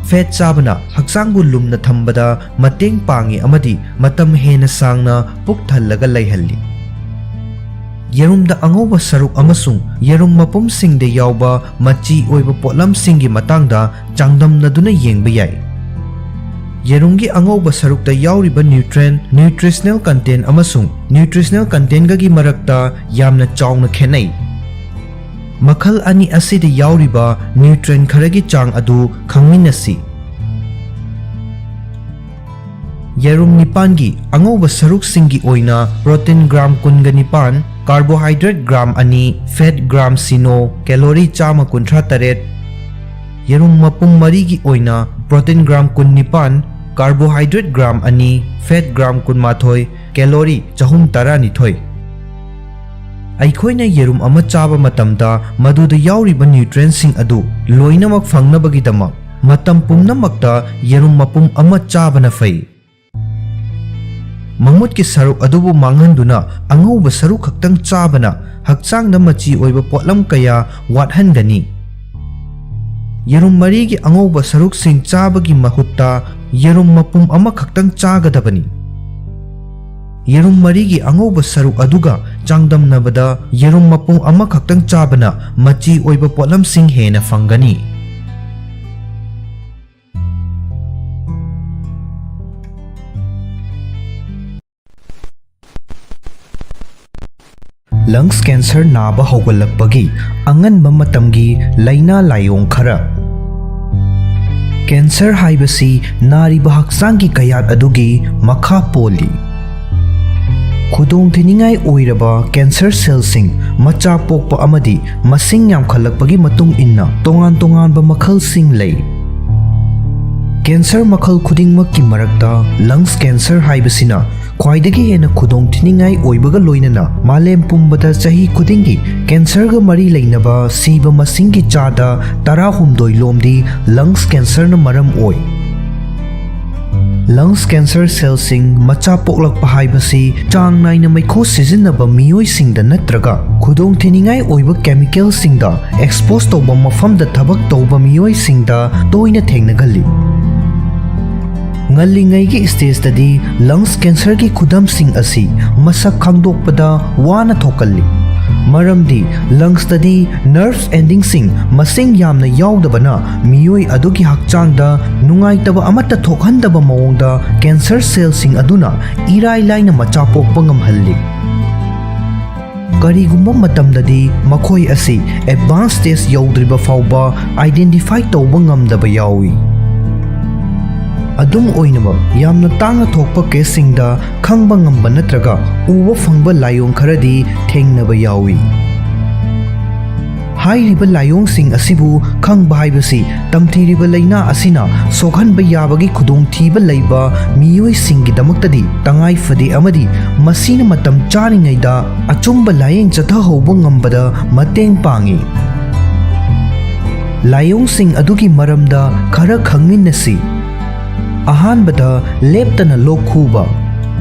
Fat ꯆꯥꯕꯅ ꯍꯛꯆꯥꯡꯕꯨ ꯂꯨꯝꯅ ꯊꯝꯕꯗ ꯃꯇꯦꯡ ꯄꯥꯡꯏ ꯑꯃꯗꯤ ꯃꯇꯝ ꯍꯦꯟꯅ ꯁꯥꯡꯅ ꯄꯨꯛ ꯊꯜꯂꯒ ꯂꯩꯍꯜꯂꯤ꯫ ꯌꯦꯔꯨꯝꯗ ꯑꯉꯧꯕ ꯁꯔꯨꯛ ꯑꯃꯁꯨꯡ ꯌꯦꯔꯨꯝ ꯃꯄꯨꯝꯁꯤꯡꯗ ꯌꯥꯎꯕ ꯃꯆꯤ ꯑꯣꯏꯕ ꯄꯣꯠꯂꯝꯁꯤꯡꯒꯤ ꯃꯇꯥꯡꯗ ꯆꯥꯡꯗꯝꯅꯗꯨꯅ ꯌꯦꯡꯕ ꯌꯥꯏ꯫ ꯌꯦꯔꯨꯝꯒꯤ ꯑꯉꯧꯕ ꯁꯔꯨꯛꯇ ꯌꯥꯎꯔꯤꯕ nutrient, nutritional content ꯑꯃꯁꯨꯡ nutritional contentꯒꯒꯤ ꯃꯔꯛꯇ ꯌꯥꯝꯅ ꯆꯥꯎꯅ ꯈꯦꯠꯅꯩ꯫ ꯃꯈꯜ ꯑꯅꯤ ꯑꯁꯤꯗ ꯌꯥꯎꯔꯤꯕ nutrient ꯈꯔꯒꯤ ꯆꯥꯡ ꯑꯗꯨ ꯈꯪꯃꯤꯟꯅꯁꯤ꯫ ꯌꯦꯔꯨꯝ ꯅꯤꯄꯥꯟꯒꯤ ꯑꯉꯧꯕ ꯁꯔꯨꯛꯁꯤꯡꯒꯤ ꯑꯣꯏꯅ protein gram ꯀꯨꯟꯒ ꯅꯤꯄꯥꯟ, carbohydrate gram ꯑꯅꯤ, fat gram ꯁꯤꯅꯣ, calorie ꯆꯥꯝꯃ ꯀꯨꯟꯊ꯭ꯔꯥ ꯇꯔꯦꯠ꯫ ꯌꯦꯔꯨꯝ ꯃꯄꯨꯝ ꯃꯔꯤꯒꯤ ꯑꯣꯏꯅ protein gram ꯀꯨꯟꯅꯤꯄꯥꯟ, carbohydrate gram ꯑꯅꯤ, fat gram ꯀꯨꯟꯃꯥꯊꯣꯏ, calorie ꯆꯍꯨꯝ ꯇꯔꯥꯅꯤꯊꯣꯏ꯫ ꯑꯩꯈꯣꯏꯅ ꯌꯦꯔꯨꯝ ꯑꯃ ꯆꯥꯕ ꯃꯇꯝꯗ ꯃꯗꯨꯗ ꯌꯥꯎꯔꯤꯕ nutrientꯁꯤꯡ ꯑꯗꯨ ꯂꯣꯏꯅꯃꯛ ꯐꯪꯅꯕꯒꯤꯗꯃꯛ, ꯃꯇꯝ ꯄꯨꯝꯅꯃꯛꯇ ꯌꯦꯔꯨꯝ ꯃꯄꯨꯝ ꯑꯃ ꯆꯥꯕꯅ ꯐꯩ꯫ ꯃꯃꯨꯠꯀꯤ ꯁꯔꯨꯛ ꯑꯗꯨꯕꯨ ꯃꯥꯡꯍꯟꯗꯨꯅ ꯑꯉꯧꯕ ꯁꯔꯨꯛ ꯈꯛꯇꯪ ꯆꯥꯕꯅ ꯍꯛꯆꯥꯡꯗ ꯃꯆꯤ ꯑꯣꯏꯕ ꯄꯣꯠꯂꯝ ꯀꯌꯥ ꯋꯥꯠꯍꯟꯒꯅꯤ꯫ ꯌꯦꯔꯨꯝ ꯃꯔꯤꯒꯤ ꯑꯉꯧꯕ ꯁꯔꯨꯛꯁꯤꯡ ꯆꯥꯕꯒꯤ ꯃꯍꯨꯠꯇ, ꯌꯦꯔꯨꯝ ꯃꯄꯨꯝ ꯑꯃꯈꯛꯇꯪ ꯆꯥꯒꯗꯕꯅꯤ꯫ ꯌꯦꯔꯨꯝ ꯃꯔꯤꯒꯤ ꯑꯉꯧꯕ ꯁꯔꯨꯛ ꯑꯗꯨꯒ ꯆꯥꯡꯗꯝꯅꯕꯗ ꯌꯦꯔꯨꯝ ꯃꯄꯨꯝ ꯑꯃꯈꯛꯇꯪ ꯆꯥꯕꯅ ꯃꯆꯤ ꯑꯣꯏꯕ ꯄꯣꯠꯂꯝꯁꯤꯡ ꯍꯦꯟꯅ ꯐꯪꯒꯅꯤ꯫ ꯂꯪꯁ ꯀꯦꯟꯁꯔ ꯅꯥꯕ ꯍꯧꯒꯠꯂꯛꯄꯒꯤ ꯑꯉꯟꯕ ꯃꯇꯝꯒꯤ ꯂꯥꯏꯅꯥ ꯂꯥꯏꯑꯣꯡ ꯈꯔ꯫ ꯀꯦꯟꯁꯔ ꯍꯥꯏꯕꯁꯤ ꯅꯥꯔꯤꯕ ꯍꯛꯆꯥꯡꯒꯤ ꯀꯌꯥꯠ ꯑꯗꯨꯒꯤ ꯃꯈꯥ ꯄꯣꯜꯂꯤ꯫ ꯈꯨꯗꯣꯡꯊꯤꯅꯤꯡꯉꯥꯏ ꯑꯣꯏꯔꯕ ꯀꯦꯟꯁꯔ ꯁꯦꯜꯁꯤꯡ ꯃꯆꯥ ꯄꯣꯛꯄ ꯑꯃꯗꯤ ꯃꯁꯤꯡ ꯌꯥꯝꯈꯠꯂꯛꯄꯒꯤ ꯃꯇꯨꯡ ꯏꯟꯅ ꯇꯣꯉꯥꯟ ꯇꯣꯉꯥꯟꯕ ꯃꯈꯜꯁꯤꯡ ꯂꯩ꯫ ꯀꯦꯟꯁꯔ ꯃꯈꯜ ꯈꯨꯗꯤꯡꯃꯛꯀꯤ ꯃꯔꯛꯇ ꯂꯪꯁ ꯀꯦꯟꯁꯔ ꯍꯥꯏꯕꯁꯤꯅ ꯈ꯭ꯋꯥꯏꯗꯒꯤ ꯍꯦꯟꯅ ꯈꯨꯗꯣꯡꯊꯤꯅꯤꯡꯉꯥꯏ ꯑꯣꯏꯕꯒ ꯂꯣꯏꯅꯅ ꯃꯥꯂꯦꯝ ꯄꯨꯝꯕꯗ ꯆꯍꯤ ꯈꯨꯗꯤꯡꯒꯤ ꯀꯦꯟꯁꯔꯒ ꯃꯔꯤ ꯂꯩꯅꯕ ꯁꯤꯕ ꯃꯁꯤꯡꯒꯤ ꯆꯥꯗ ꯇꯔꯥꯍꯨꯝꯗꯣꯏ ꯂꯣꯝꯗꯤ ꯂꯪꯁ ꯀꯦꯟꯁꯔꯅ ꯃꯔꯝ ꯑꯣꯏ꯫ ꯂꯪꯁ ꯀꯦꯟꯁꯔ ꯁꯦꯜꯁꯤꯡ ꯃꯆꯥ ꯄꯣꯛꯂꯛꯄ ꯍꯥꯏꯕꯁꯤ ꯆꯥꯡ ꯅꯥꯏꯅ ꯃꯩꯈꯨ ꯁꯤꯖꯤꯟꯅꯕ ꯃꯤꯑꯣꯏꯁꯤꯡꯗ ꯅꯠꯇ꯭ꯔꯒ ꯈꯨꯗꯣꯡꯊꯤꯅꯤꯡꯉꯥꯏ ꯑꯣꯏꯕ ꯀꯦꯃꯤꯀꯦꯜꯁꯤꯡꯗ ꯑꯦꯛꯁꯄꯣꯖ ꯇꯧꯕ ꯃꯐꯝꯗ ꯊꯕꯛ ꯇꯧꯕ ꯃꯤꯑꯣꯏꯁꯤꯡꯗ ꯇꯣꯏꯅ ꯊꯦꯡꯅꯒꯜꯂꯤ꯫ ꯉꯜꯂꯤꯉꯩꯒꯤ ꯁ꯭ꯇꯦꯖꯇꯗꯤ ꯂꯪꯁ ꯀꯦꯟꯁꯔꯒꯤ ꯈꯨꯗꯝꯁꯤꯡ ꯑꯁꯤ ꯃꯁꯛ ꯈꯪꯗꯣꯛꯄꯗ ꯋꯥꯅ ꯊꯣꯛꯀꯜꯂꯤ, ꯃꯔꯝꯗꯤ ꯂꯪꯁꯇꯗꯤ ꯅꯔꯚ ꯑꯦꯟꯗꯤꯡꯁꯤꯡ ꯃꯁꯤꯡ ꯌꯥꯝꯅ ꯌꯥꯎꯗꯕꯅ ꯃꯤꯑꯣꯏ ꯑꯗꯨꯒꯤ ꯍꯛꯆꯥꯡꯗ ꯅꯨꯡꯉꯥꯏꯇꯕ ꯑꯃꯠꯇ ꯊꯣꯛꯍꯟꯗꯕ ꯃꯑꯣꯡꯗ ꯀꯦꯟꯁꯔ ꯁꯦꯜꯁꯤꯡ ꯑꯗꯨꯅ ꯏꯔꯥꯏ ꯂꯥꯏꯅ ꯃꯆꯥ ꯄꯣꯛꯄ ꯉꯝꯍꯜꯂꯤ꯫ ꯀꯔꯤꯒꯨꯝꯕ ꯃꯇꯝꯗꯗꯤ ꯃꯈꯣꯏ ꯑꯁꯤ ꯑꯦꯗꯚꯥꯟꯁ ꯁ꯭ꯇꯦꯖ ꯌꯧꯗ꯭ꯔꯤꯕ ꯐꯥꯎꯕ ꯑꯥꯏꯗꯦꯟꯇꯤꯐꯥꯏ ꯇꯧꯕ ꯉꯝꯗꯕ ꯌꯥꯎꯏ꯫ ꯑꯗꯨꯝ ꯑꯣꯏꯅꯃꯛ, ꯌꯥꯝꯅ ꯇꯥꯡꯅ ꯊꯣꯛꯄ ꯀꯦꯁꯁꯤꯡꯗ ꯈꯪꯕ ꯉꯝꯕ ꯅꯠꯇ꯭ꯔꯒ ꯎꯕ ꯐꯪꯕ ꯂꯥꯏꯑꯣꯡ ꯈꯔꯗꯤ ꯊꯦꯡꯅꯕ ꯌꯥꯎꯏ꯫ ꯍꯥꯏꯔꯤꯕ ꯂꯥꯏꯑꯣꯡꯁꯤꯡ ꯑꯁꯤꯕꯨ ꯈꯪꯕ ꯍꯥꯏꯕꯁꯤ ꯇꯝꯊꯤꯔꯤꯕ ꯂꯥꯏꯅꯥ ꯑꯁꯤꯅ ꯁꯣꯛꯍꯟꯕ ꯌꯥꯕꯒꯤ ꯈꯨꯗꯣꯡꯊꯤꯕ ꯂꯩꯕ ꯃꯤꯑꯣꯏꯁꯤꯡꯒꯤꯗꯃꯛꯇꯗꯤ ꯇꯉꯥꯏ ꯐꯗꯦ ꯑꯃꯗꯤ ꯃꯁꯤꯅ ꯃꯇꯝ ꯆꯥꯔꯤꯉꯩꯗ ꯑꯆꯨꯝꯕ ꯂꯥꯌꯦꯡ ꯆꯠꯊꯍꯧꯕ ꯉꯝꯕꯗ ꯃꯇꯦꯡ ꯄꯥꯡꯏ꯫ ꯂꯥꯏꯑꯣꯡꯁꯤꯡ ꯑꯗꯨꯒꯤ ꯃꯔꯝꯗ ꯈꯔ ꯈꯪꯃꯤꯟꯅꯁꯤ꯫ ꯑꯍꯥꯟꯕꯗ, ꯂꯦꯞꯇꯅ ꯂꯣꯛ ꯈꯨꯕ꯫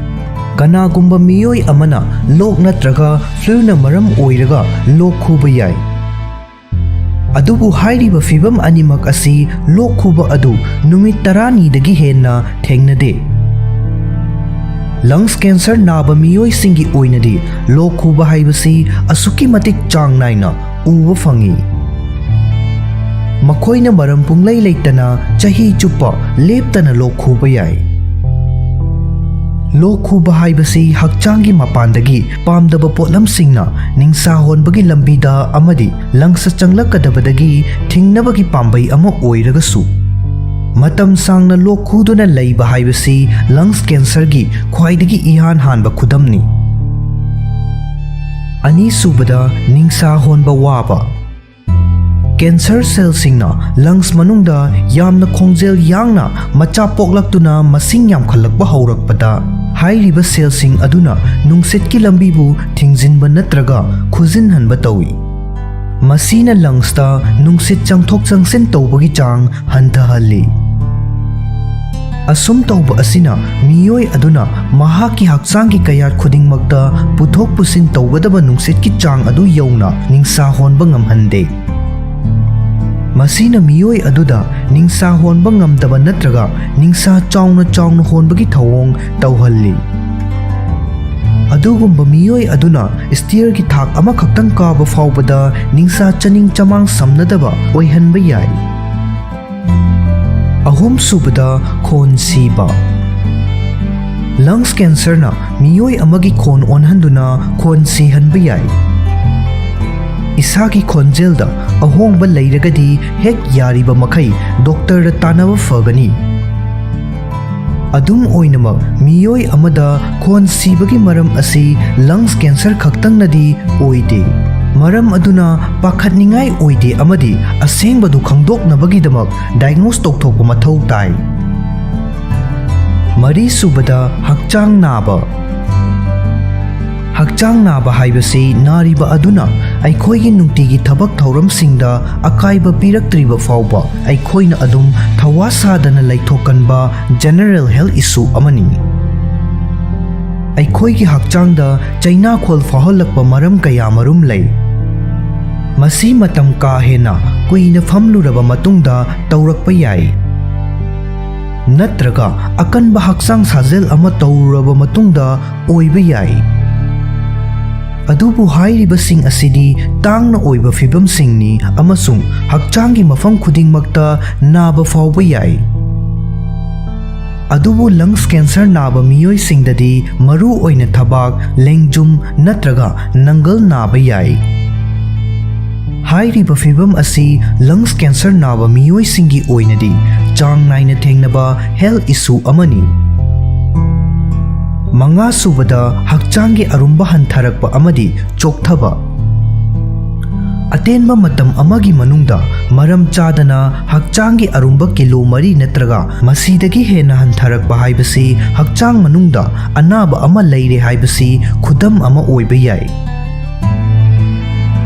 ꯀꯅꯥꯒꯨꯝꯕ ꯃꯤꯑꯣꯏ ꯑꯃꯅ ꯂꯣꯛ ꯅꯠꯇ꯭ꯔꯒ ꯐ꯭ꯂꯨꯅ ꯃꯔꯝ ꯑꯣꯏꯔꯒ ꯂꯣꯛ ꯈꯨꯕ ꯌꯥꯏ꯫ ꯑꯗꯨꯕꯨ ꯍꯥꯏꯔꯤꯕ ꯐꯤꯚꯝ ꯑꯅꯤꯃꯛ ꯑꯁꯤ ꯂꯣꯛ ꯈꯨꯕ ꯑꯗꯨ ꯅꯨꯃꯤꯠ ꯇꯔꯥꯅꯤꯗꯒꯤ ꯍꯦꯟꯅ ꯊꯦꯡꯅꯗꯦ꯫ ꯂꯪꯁ ꯀꯦꯟꯁꯔ ꯅꯥꯕ ꯃꯤꯑꯣꯏꯁꯤꯡꯒꯤ ꯑꯣꯏꯅꯗꯤ ꯂꯣꯛ ꯈꯨꯕ ꯍꯥꯏꯕꯁꯤ ꯑꯁꯨꯛꯀꯤ ꯃꯇꯤꯛ ꯆꯥꯡ ꯅꯥꯏꯅ ꯎꯕ ꯐꯪꯏ꯫ ꯃꯈꯣꯏꯅ ꯃꯔꯝ ꯄꯨꯡꯂꯩ ꯂꯩꯇꯅ ꯆꯍꯤ ꯆꯨꯞꯄ ꯂꯦꯞꯇꯅ ꯂꯣꯛ ꯈꯨꯕ ꯌꯥꯏ꯫ ꯂꯣꯛ ꯈꯨꯕ ꯍꯥꯏꯕꯁꯤ ꯍꯛꯆꯥꯡꯒꯤ ꯃꯄꯥꯟꯗꯒꯤ ꯄꯥꯝꯗꯕ ꯄꯣꯠꯂꯝꯁꯤꯡꯅ ꯅꯤꯡꯁꯥ ꯍꯣꯟꯕꯒꯤ ꯂꯝꯕꯤꯗ ꯑꯃꯗꯤ ꯂꯪꯁꯇ ꯆꯪꯂꯛꯀꯗꯕꯗꯒꯤ ꯊꯤꯡꯅꯕꯒꯤ ꯄꯥꯝꯕꯩ ꯑꯃ ꯑꯣꯏꯔꯒꯁꯨ, ꯃꯇꯝ ꯁꯥꯡꯅ ꯂꯣꯛ ꯈꯨꯗꯨꯅ ꯂꯩꯕ ꯍꯥꯏꯕꯁꯤ ꯂꯪꯁ ꯀꯦꯟꯁꯔꯒꯤ ꯈ꯭ꯋꯥꯏꯗꯒꯤ ꯏꯍꯥꯟ ꯍꯥꯟꯕ ꯈꯨꯗꯝꯅꯤ꯫ ꯑꯅꯤꯁꯨꯕꯗ, ꯅꯤꯡꯁꯥ ꯍꯣꯟꯕ ꯋꯥꯕ꯫ ꯀꯦꯟꯁꯔ ꯁꯦꯜꯁꯤꯡꯅ ꯂꯪꯁ ꯃꯅꯨꯡꯗ ꯌꯥꯝꯅ ꯈꯣꯡꯖꯦꯜ ꯌꯥꯡꯅ ꯃꯆꯥ ꯄꯣꯛꯂꯛꯇꯨꯅ ꯃꯁꯤꯡ ꯌꯥꯝꯈꯠꯂꯛꯄ ꯍꯧꯔꯛꯄꯗ, ꯍꯥꯏꯔꯤꯕ ꯁꯦꯜꯁꯤꯡ ꯑꯗꯨꯅ ꯅꯨꯡꯁꯤꯠꯀꯤ ꯂꯝꯕꯤꯕꯨ ꯊꯤꯡꯖꯤꯟꯕ ꯅꯠꯇ꯭ꯔꯒ ꯈꯨꯖꯤꯟꯍꯟꯕ ꯇꯧꯏ꯫ ꯃꯁꯤꯅ ꯂꯪꯁꯇ ꯅꯨꯡꯁꯤꯠ ꯆꯪꯊꯣꯛ ꯆꯪꯁꯤꯟ ꯇꯧꯕꯒꯤ ꯆꯥꯡ ꯍꯟꯊꯍꯜꯂꯤ꯫ ꯑꯁꯨꯝ ꯇꯧꯕ ꯑꯁꯤꯅ ꯃꯤꯑꯣꯏ ꯑꯗꯨꯅ ꯃꯍꯥꯛꯀꯤ ꯍꯛꯆꯥꯡꯒꯤ ꯀꯌꯥꯠ ꯈꯨꯗꯤꯡꯃꯛꯇ ꯄꯨꯊꯣꯛ ꯄꯨꯁꯤꯟ ꯇꯧꯒꯗꯕ ꯅꯨꯡꯁꯤꯠꯀꯤ ꯆꯥꯡ ꯑꯗꯨ ꯌꯧꯅ ꯅꯤꯡꯁꯥ ꯍꯣꯟꯕ ꯉꯝꯍꯟꯗꯦ꯫ ꯃꯁꯤꯅ ꯃꯤꯑꯣꯏ ꯑꯗꯨꯗ ꯅꯤꯡꯁꯥ ꯍꯣꯟꯕ ꯉꯝꯗꯕ ꯅꯠꯇ꯭ꯔꯒ ꯅꯤꯡꯁꯥ ꯆꯥꯎꯅ ꯆꯥꯎꯅ ꯍꯣꯟꯕꯒꯤ ꯊꯧꯑꯣꯡ ꯇꯧꯍꯜꯂꯤ꯫ ꯑꯗꯨꯒꯨꯝꯕ ꯃꯤꯑꯣꯏ ꯑꯗꯨꯅ ꯁ꯭ꯇꯤꯌꯔꯒꯤ ꯊꯥꯛ ꯑꯃꯈꯛꯇꯪ ꯀꯥꯕ ꯐꯥꯎꯕꯗ ꯅꯤꯡꯁꯥ ꯆꯅꯤꯡ ꯆꯃꯥꯡ ꯁꯝꯅꯗꯕ ꯑꯣꯏꯍꯟꯕ ꯌꯥꯏ꯫ ꯑꯍꯨꯝꯁꯨꯕꯗ, ꯈꯣꯟ ꯁꯤꯕ꯫ ꯂꯪꯁ ꯀꯦꯟꯁꯔꯅ ꯃꯤꯑꯣꯏ ꯑꯃꯒꯤ ꯈꯣꯟ ꯑꯣꯟꯍꯟꯗꯨꯅ ꯈꯣꯟ ꯁꯤꯍꯟꯕ ꯌꯥꯏ꯫ ꯏꯁꯥꯒꯤ ꯈꯣꯟꯖꯦꯜꯗ ꯑꯍꯣꯡꯕ ꯂꯩꯔꯒꯗꯤ ꯍꯦꯛ ꯌꯥꯔꯤꯕ ꯃꯈꯩ ꯗꯣꯛꯇꯔꯗ ꯇꯥꯟꯅꯕ ꯐꯒꯅꯤ꯫ ꯑꯗꯨꯝ ꯑꯣꯏꯅꯃꯛ, ꯃꯤꯑꯣꯏ ꯑꯃꯗ ꯈꯣꯟ ꯁꯤꯕꯒꯤ ꯃꯔꯝ ꯑꯁꯤ ꯂꯪꯁ ꯀꯦꯟꯁꯔ ꯈꯛꯇꯪꯅꯗꯤ ꯑꯣꯏꯗꯦ꯫ ꯃꯔꯝ ꯑꯗꯨꯅ ꯄꯥꯈꯠꯅꯤꯡꯉꯥꯏ ꯑꯣꯏꯗꯦ ꯑꯃꯗꯤ ꯑꯁꯦꯡꯕꯗꯨ ꯈꯪꯗꯣꯛꯅꯕꯒꯤꯗꯃꯛ ꯗꯥꯏꯒꯅꯣꯁ ꯇꯧꯊꯣꯛꯄ ꯃꯊꯧ ꯇꯥꯏ꯫ ꯃꯔꯤꯁꯨꯕꯗ, ꯍꯛꯆꯥꯡ ꯅꯥꯕ꯫ ꯍꯛꯆꯥꯡ ꯅꯥꯕ ꯍꯥꯏꯕꯁꯤ ꯅꯥꯔꯤꯕ ꯑꯗꯨꯅ ꯑꯩꯈꯣꯏꯒꯤ ꯅꯨꯡꯇꯤꯒꯤ ꯊꯕꯛ ꯊꯧꯔꯝꯁꯤꯡꯗ ꯑꯀꯥꯏꯕ ꯄꯤꯔꯛꯇ꯭ꯔꯤꯕ ꯐꯥꯎꯕ ꯑꯩꯈꯣꯏꯅ ꯑꯗꯨꯝ ꯊꯋꯥ ꯁꯥꯗꯅ ꯂꯩꯊꯣꯛꯀꯟꯕ ꯖꯦꯅꯔꯦꯜ ꯍꯦꯜꯊ ꯏꯁꯨ ꯑꯃꯅꯤ꯫ ꯑꯩꯈꯣꯏꯒꯤ ꯍꯛꯆꯥꯡꯗ ꯆꯩꯅꯥꯈꯣꯜ ꯐꯥꯎꯍꯜꯂꯛꯄ ꯃꯔꯝ ꯀꯌꯥ ꯃꯔꯨꯝ ꯂꯩ꯫ ꯃꯁꯤ ꯃꯇꯝ ꯀꯥ ꯍꯦꯟꯅ ꯀꯨꯏꯅ ꯐꯝꯂꯨꯔꯕ ꯃꯇꯨꯡꯗ ꯇꯧꯔꯛꯄ ꯌꯥꯏ, ꯅꯠꯇ꯭ꯔꯒ ꯑꯀꯟꯕ ꯍꯛꯆꯥꯡ ꯁꯥꯖꯦꯜ ꯑꯃ ꯇꯧꯔꯨꯔꯕ ꯃꯇꯨꯡꯗ ꯑꯣꯏꯕ ꯌꯥꯏ꯫ ꯑꯗꯨꯕꯨ ꯍꯥꯏꯔꯤꯕꯁꯤꯡ ꯑꯁꯤꯗꯤ ꯇꯥꯡꯅ ꯑꯣꯏꯕ ꯐꯤꯚꯝꯁꯤꯡꯅꯤ ꯑꯃꯁꯨꯡ ꯍꯛꯆꯥꯡꯒꯤ ꯃꯐꯝ ꯈꯨꯗꯤꯡꯃꯛꯇ ꯅꯥꯕ ꯐꯥꯎꯕ ꯌꯥꯏ꯫ ꯑꯗꯨꯕꯨ lungs cancer ꯅꯥꯕ ꯃꯤꯑꯣꯏꯁꯤꯡꯗꯗꯤ ꯃꯔꯨ ꯑꯣꯏꯅ ꯊꯕꯥꯛ, ꯂꯦꯡꯖꯨꯝ ꯅꯠꯇ꯭ꯔꯒ ꯅꯪꯒꯜ ꯅꯥꯕ ꯌꯥꯏ꯫ ꯍꯥꯏꯔꯤꯕ ꯐꯤꯚꯝ ꯑꯁꯤ lungs cancer ꯅꯥꯕ ꯃꯤꯑꯣꯏꯁꯤꯡꯒꯤ ꯑꯣꯏꯅꯗꯤ ꯆꯥꯡ ꯅꯥꯏꯅ ꯊꯦꯡꯅꯕ health issue ꯑꯃꯅꯤ꯫ ꯃꯉꯥ ꯁꯨꯕꯗ, ꯍꯛꯆꯥꯡꯒꯤ ꯑꯔꯨꯝꯕ ꯍꯟꯊꯔꯛꯄ ꯑꯃꯗꯤ ꯆꯣꯛꯊꯕ꯫ ꯑꯇꯦꯟꯕ ꯃꯇꯝ ꯑꯃꯒꯤ ꯃꯅꯨꯡꯗ ꯃꯔꯝ ꯆꯥꯗꯅ ꯍꯛꯆꯥꯡꯒꯤ ꯑꯔꯨꯝꯕ ꯀꯤꯂꯣ ꯃꯔꯤ ꯅꯠꯇ꯭ꯔꯒ ꯃꯁꯤꯗꯒꯤ ꯍꯦꯟꯅ ꯍꯟꯊꯔꯛꯄ ꯍꯥꯏꯕꯁꯤ ꯍꯛꯆꯥꯡ ꯃꯅꯨꯡꯗ ꯑꯅꯥꯕ ꯑꯃ ꯂꯩꯔꯦ ꯍꯥꯏꯕꯁꯤ ꯈꯨꯗꯝ ꯑꯃ ꯑꯣꯏꯕ ꯌꯥꯏ꯫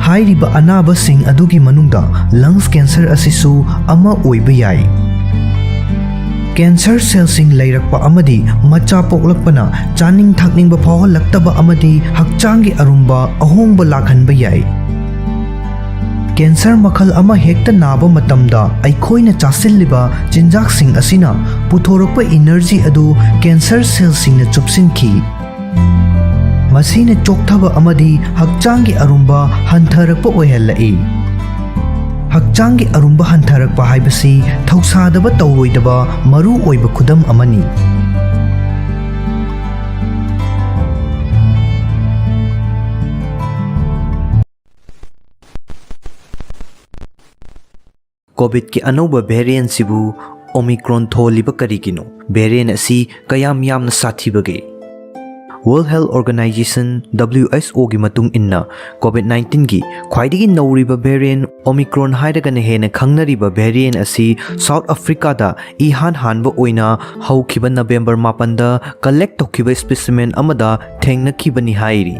ꯍꯥꯏꯔꯤꯕ ꯑꯅꯥꯕꯁꯤꯡ ꯑꯗꯨꯒꯤ ꯃꯅꯨꯡꯗ lungs cancer ꯑꯁꯤꯁꯨ ꯑꯃ ꯑꯣꯏꯕ ꯌꯥꯏ꯫ Cancer cellꯁꯤꯡ ꯂꯩꯔꯛꯄ ꯑꯃꯗꯤ ꯃꯆꯥ ꯄꯣꯛꯂꯛꯄꯅ ꯆꯥꯅꯤꯡ ꯊꯛꯅꯤꯡꯕ ꯐꯥꯎꯍꯜꯂꯛꯇꯕ ꯑꯃꯗꯤ ꯍꯛꯆꯥꯡꯒꯤ ꯑꯔꯨꯝꯕ ꯑꯍꯣꯡꯕ ꯂꯥꯛꯍꯟꯕ ꯌꯥꯏ꯫ Cancer ꯃꯈꯜ ꯑꯃ ꯍꯦꯛꯇ ꯅꯥꯕ ꯃꯇꯝꯗ ꯑꯩꯈꯣꯏꯅ ꯆꯥꯁꯤꯜꯂꯤꯕ ꯆꯤꯟꯖꯥꯛꯁꯤꯡ ꯑꯁꯤꯅ ꯄꯨꯊꯣꯔꯛꯄ energy ꯑꯗꯨ cancer cellꯁꯤꯡꯅ ꯆꯨꯞꯁꯤꯟꯈꯤ꯫ ꯃꯁꯤꯅ ꯆꯣꯛꯊꯕ ꯑꯃꯗꯤ ꯍꯛꯆꯥꯡꯒꯤ ꯑꯔꯨꯝꯕ ꯍꯟꯊꯔꯛꯄ ꯑꯣꯏꯍꯜꯂꯛꯏ꯫ ꯍꯛꯆꯥꯡꯒꯤ ꯑꯔꯨꯝꯕ ꯍꯟꯊꯔꯛꯄ ꯍꯥꯏꯕꯁꯤ ꯊꯧꯁꯥꯗꯕ ꯇꯧꯔꯣꯏꯗꯕ ꯃꯔꯨ ꯑꯣꯏꯕ ꯈꯨꯗꯝ ꯑꯃꯅꯤ꯫ COVIDꯀꯤ ꯑꯅꯧꯕ variantꯁꯤꯕꯨ Omicron ꯊꯣꯜꯂꯤꯕ ꯀꯔꯤꯒꯤꯅꯣ? Variant ꯑꯁꯤ ꯀꯌꯥꯝ ꯌꯥꯝꯅ ꯁꯥꯊꯤꯕꯒꯦ? World Health Organization, WHOꯒꯤ ꯃꯇꯨꯡ ꯏꯟꯅ, COVID nineteen ꯒꯤ ꯈ꯭ꯋꯥꯏꯗꯒꯤ ꯅꯧꯔꯤꯕ variant Omicron ꯍꯥꯏꯔꯒꯅ ꯍꯦꯟꯅ ꯈꯪꯅꯔꯤꯕ variant ꯑꯁꯤ South Africaꯗ ꯏꯍꯥꯟ ꯍꯥꯟꯕ ꯑꯣꯏꯅ ꯍꯧꯈꯤꯕ November ꯃꯥꯄꯟꯗ collect ꯇꯧꯈꯤꯕ specimen ꯑꯃꯗ ꯊꯦꯡꯅꯈꯤꯕꯅꯤ ꯍꯥꯏꯔꯤ꯫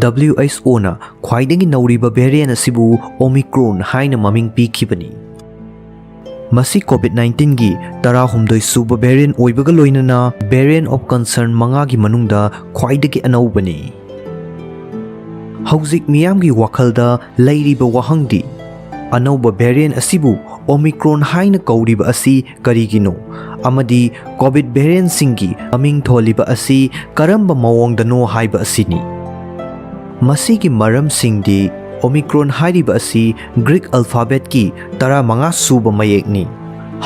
WHOꯅ ꯈ꯭ꯋꯥꯏꯗꯒꯤ ꯅꯧꯔꯤꯕ variant ꯑꯁꯤꯕꯨ Omicron ꯍꯥꯏꯅ ꯃꯃꯤꯡ ꯄꯤꯈꯤꯕꯅꯤ꯫ ꯃꯁꯤ COVID nineteen ꯒꯤ ꯇꯔꯥꯍꯨꯝꯗꯣꯏ ꯁꯨꯕ variant ꯑꯣꯏꯕꯒ ꯂꯣꯏꯅꯅ variant of concern ꯃꯉꯥꯒꯤ ꯃꯅꯨꯡꯗ ꯈ꯭ꯋꯥꯏꯗꯒꯤ ꯑꯅꯧꯕꯅꯤ꯫ ꯍꯧꯖꯤꯛ ꯃꯤꯌꯥꯝꯒꯤ ꯋꯥꯈꯜꯗ ꯂꯩꯔꯤꯕ ꯋꯥꯍꯪꯗꯤ, ꯑꯅꯧꯕ variant ꯑꯁꯤꯕꯨ Omicron ꯍꯥꯏꯅ ꯀꯧꯔꯤꯕ ꯑꯁꯤ ꯀꯔꯤꯒꯤꯅꯣ? ꯑꯃꯗꯤ COVID variantꯁꯤꯡꯒꯤ ꯃꯃꯤꯡ ꯊꯣꯜꯂꯤꯕ ꯑꯁꯤ ꯀꯔꯝꯕ ꯃꯑꯣꯡꯗꯅꯣ ꯍꯥꯏꯕ ꯑꯁꯤꯅꯤ꯫ ꯃꯁꯤꯒꯤ ꯃꯔꯝꯁꯤꯡꯗꯤ, Omicron ꯍꯥꯏꯔꯤꯕ ꯑꯁꯤ Greek alphabetꯀꯤ ꯇꯔꯥꯃꯉꯥ ꯁꯨꯕ ꯃꯌꯦꯛꯅꯤ꯫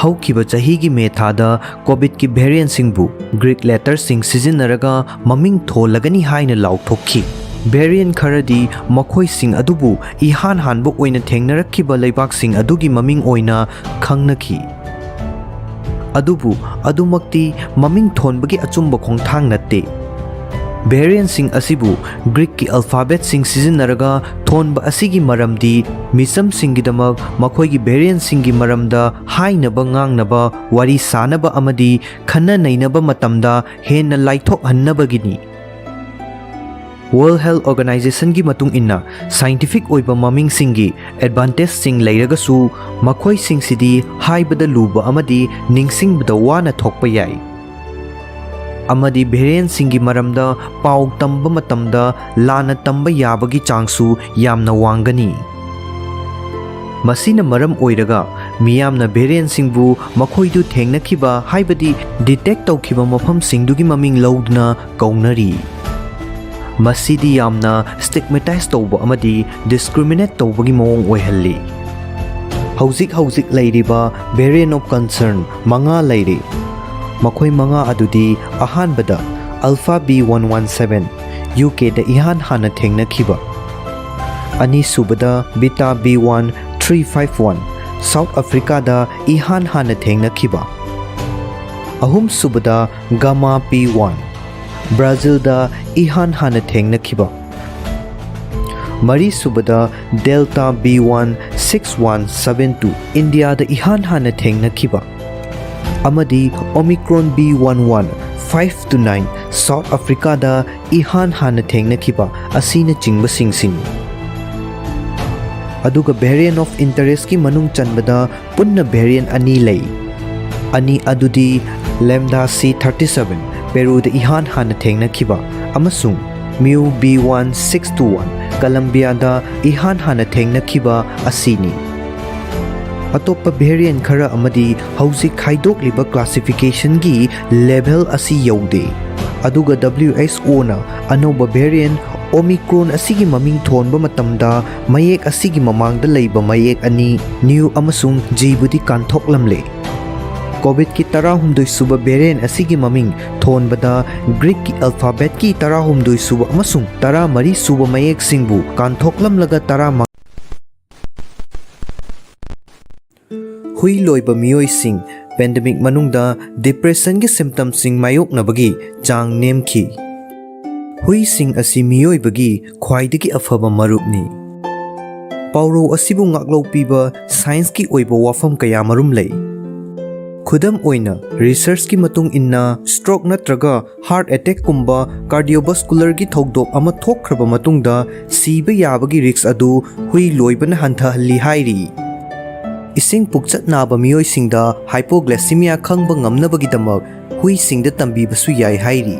ꯍꯧꯈꯤꯕ ꯆꯍꯤꯒꯤ ꯃꯦ ꯊꯥꯗ COVIDꯀꯤ variantꯁꯤꯡꯕꯨ Greek letterꯁꯤꯡ ꯁꯤꯖꯤꯟꯅꯔꯒ ꯃꯃꯤꯡ ꯊꯣꯜꯂꯒꯅꯤ ꯍꯥꯏꯅ ꯂꯥꯎꯊꯣꯛꯈꯤ꯫ Variant ꯈꯔꯗꯤ ꯃꯈꯣꯏꯁꯤꯡ ꯑꯗꯨꯕꯨ ꯏꯍꯥꯟ ꯍꯥꯟꯕ ꯑꯣꯏꯅ ꯊꯦꯡꯅꯔꯛꯈꯤꯕ ꯂꯩꯕꯥꯛꯁꯤꯡ ꯑꯗꯨꯒꯤ ꯃꯃꯤꯡ ꯑꯣꯏꯅ ꯈꯪꯅꯈꯤ꯫ ꯑꯗꯨꯕꯨ ꯑꯗꯨꯃꯛꯇꯤ ꯃꯃꯤꯡ ꯊꯣꯟꯕꯒꯤ ꯑꯆꯨꯝꯕ ꯈꯣꯡꯊꯥꯡ ꯅꯠꯇꯦ꯫ Variantꯁꯤꯡ ꯑꯁꯤꯕꯨ Greekꯀꯤ alphabetꯁꯤꯡ ꯁꯤꯖꯤꯟꯅꯔꯒ ꯊꯣꯟꯕ ꯑꯁꯤꯒꯤ ꯃꯔꯝꯗꯤ, ꯃꯤꯆꯝꯁꯤꯡꯒꯤꯗꯃꯛ ꯃꯈꯣꯏꯒꯤ variantꯁꯤꯡꯒꯤ ꯃꯔꯝꯗ ꯍꯥꯏꯅꯕ, ꯉꯥꯡꯅꯕ, ꯋꯥꯔꯤ ꯁꯥꯅꯕ ꯑꯃꯗꯤ ꯈꯟꯅ ꯅꯩꯅꯕ ꯃꯇꯝꯗ ꯍꯦꯟꯅ ꯂꯥꯏꯊꯣꯛꯍꯟꯅꯕꯒꯤꯅꯤ꯫ World Health Organizationꯒꯤ ꯃꯇꯨꯡ ꯏꯟꯅ, scientific ꯑꯣꯏꯕ ꯃꯃꯤꯡꯁꯤꯡꯒꯤ advantageꯁꯤꯡ ꯂꯩꯔꯒꯁꯨ, ꯃꯈꯣꯏꯁꯤꯡꯁꯤꯗꯤ ꯍꯥꯏꯕꯗ ꯂꯨꯕ ꯑꯃꯗꯤ ꯅꯤꯡꯁꯤꯡꯕꯗ ꯋꯥꯅ ꯊꯣꯛꯄ ꯌꯥꯏ꯫ ꯑꯃꯗꯤ variantꯁꯤꯡꯒꯤ ꯃꯔꯝꯗ ꯄꯥꯎ ꯇꯝꯕ ꯃꯇꯝꯗ ꯂꯥꯟꯅ ꯇꯝꯕ ꯌꯥꯕꯒꯤ ꯆꯥꯡꯁꯨ ꯌꯥꯝꯅ ꯋꯥꯡꯒꯅꯤ꯫ ꯃꯁꯤꯅ ꯃꯔꯝ ꯑꯣꯏꯔꯒ, ꯃꯤꯌꯥꯝꯅ variantꯁꯤꯡꯕꯨ ꯃꯈꯣꯏꯗꯨ ꯊꯦꯡꯅꯈꯤꯕ, ꯍꯥꯏꯕꯗꯤ detect ꯇꯧꯈꯤꯕ ꯃꯐꯝꯁꯤꯡꯗꯨꯒꯤ ꯃꯃꯤꯡ ꯂꯧꯗꯨꯅ ꯀꯧꯅꯔꯤ꯫ ꯃꯁꯤꯗꯤ ꯌꯥꯝꯅ stigmatize ꯇꯧꯕ ꯑꯃꯗꯤ discriminate ꯇꯧꯕꯒꯤ ꯃꯑꯣꯡ ꯑꯣꯏꯍꯜꯂꯤ꯫ ꯍꯧꯖꯤꯛ ꯍꯧꯖꯤꯛ ꯂꯩꯔꯤꯕ variant of concern ꯃꯉꯥ ꯂꯩꯔꯤ꯫ ꯃꯈꯣꯏ ꯃꯉꯥ ꯑꯗꯨꯗꯤ, ꯑꯍꯥꯟꯕꯗ, Alpha B one one seven, UKꯗ ꯏꯍꯥꯟ ꯍꯥꯟꯅ ꯊꯦꯡꯅꯈꯤꯕ꯫ ꯑꯅꯤꯁꯨꯕꯗ, Beta B one three five one, South Africaꯗ ꯏꯍꯥꯟ ꯍꯥꯟꯅ ꯊꯦꯡꯅꯈꯤꯕ꯫ ꯑꯍꯨꯝꯁꯨꯕꯗ, Gamma P one, Brazilꯗ ꯏꯍꯥꯟ ꯍꯥꯟꯅ ꯊꯦꯡꯅꯈꯤꯕ꯫ ꯃꯔꯤꯁꯨꯕꯗ, Delta B one six one seven two, ꯏꯟꯗꯤꯌꯥꯗ ꯏꯍꯥꯟ ꯍꯥꯟꯅ ꯊꯦꯡꯅꯈꯤꯕ꯫ ꯑꯃꯗꯤ Omicron B one one five two nine, South Africaꯗ ꯏꯍꯥꯟ ꯍꯥꯟꯅ ꯊꯦꯡꯅꯈꯤꯕ ꯑꯁꯤꯅꯆꯤꯡꯕꯁꯤꯡꯁꯤꯅꯤ꯫ ꯑꯗꯨꯒ variant of interestꯀꯤ ꯃꯅꯨꯡ ꯆꯟꯕꯗ ꯄꯨꯟꯅ variant ꯑꯅꯤ ꯂꯩ꯫ ꯑꯅꯤ ꯑꯗꯨꯗꯤ Lambda C thirty seven, Peruꯗ ꯏꯍꯥꯟ ꯍꯥꯟꯅ ꯊꯦꯡꯅꯈꯤꯕ, ꯑꯃꯁꯨꯡ Mu B one six two one, ꯀꯂꯝꯕꯤꯌꯥꯗ ꯏꯍꯥꯟ ꯍꯥꯟꯅ ꯊꯦꯡꯅꯈꯤꯕ ꯑꯁꯤꯅꯤ꯫ ꯑꯇꯣꯞꯄ variant ꯈꯔ ꯑꯃꯗꯤ ꯍꯧꯖꯤꯛ ꯈꯥꯏꯗꯣꯛꯂꯤꯕ classification ꯒꯤ level ꯑꯁꯤ ꯌꯧꯗꯦ꯫ ꯑꯗꯨꯒ W H O ꯅ ꯑꯅꯧꯕ variant Omicron ꯑꯁꯤꯒꯤ ꯃꯃꯤꯡ ꯊꯣꯟꯕ ꯃꯇꯝꯗ ꯃꯌꯦꯛ ꯑꯁꯤꯒꯤ ꯃꯃꯥꯡꯗ ꯂꯩꯕ ꯃꯌꯦꯛ ꯑꯅꯤ, new ꯑꯃꯁꯨꯡ G ꯕꯨꯗꯤ ꯀꯥꯟꯊꯣꯛꯂꯝꯂꯦ꯫ COVID ꯀꯤ ꯇꯔꯥꯍꯨꯝꯗꯣꯏ ꯁꯨꯕ variant ꯑꯁꯤꯒꯤ ꯃꯃꯤꯡ ꯊꯣꯟꯕꯗ Greek ꯀꯤ alphabet ꯀꯤ ꯇꯔꯥꯍꯨꯝꯗꯣꯏ ꯁꯨꯕ ꯑꯃꯁꯨꯡ ꯇꯔꯥꯃꯔꯤ ꯁꯨꯕ ꯃꯌꯦꯛꯁꯤꯡꯕꯨ ꯀꯥꯟꯊꯣꯛꯂꯝꯂꯒ ꯇꯔꯥꯃꯉꯥ ꯍꯨꯏ ꯂꯣꯏꯕ ꯃꯤꯑꯣꯏꯁꯤꯡ pandemic ꯃꯅꯨꯡꯗ depression ꯒꯤ symptom ꯁꯤꯡ ꯃꯥꯌꯣꯛꯅꯕꯒꯤ ꯆꯥꯡ ꯅꯦꯝꯈꯤ꯫ ꯍꯨꯏꯁꯤꯡ ꯑꯁꯤ ꯃꯤꯑꯣꯏꯕꯒꯤ ꯈ꯭ꯋꯥꯏꯗꯒꯤ ꯑꯐꯕ ꯃꯔꯨꯞꯅꯤ꯫ ꯄꯥꯎꯔꯧ ꯑꯁꯤꯕꯨ ꯉꯥꯛꯂꯧ ꯄꯤꯕ science ꯀꯤ ꯑꯣꯏꯕ ꯋꯥꯐꯝ ꯀꯌꯥꯃꯔꯨꯝ ꯂꯩ꯫ ꯈꯨꯗꯝ ꯑꯣꯏꯅ, research ꯀꯤ ꯃꯇꯨꯡ ꯏꯟꯅ, stroke ꯅꯠꯇ꯭ꯔꯒ heart attack ꯀꯨꯝꯕ cardiovascular ꯒꯤ ꯊꯧꯗꯣꯛ ꯑꯃ ꯊꯣꯛꯈ꯭ꯔꯕ ꯃꯇꯨꯡꯗ ꯁꯤꯕ ꯌꯥꯕꯒꯤ risk ꯑꯗꯨ ꯍꯨꯏ ꯂꯣꯏꯕꯅ ꯍꯟꯊꯍꯜꯂꯤ ꯍꯥꯏꯔꯤ꯫ ꯏꯁꯤꯡ ꯄꯨꯛꯆꯠ ꯅꯥꯕ ꯃꯤꯑꯣꯏꯁꯤꯡꯗ hypoglycemia ꯈꯪꯕ ꯉꯝꯅꯕꯒꯤꯗꯃꯛ ꯍꯨꯏꯁꯤꯡꯗ ꯇꯝꯕꯤꯕꯁꯨ ꯌꯥꯏ ꯍꯥꯏꯔꯤ꯫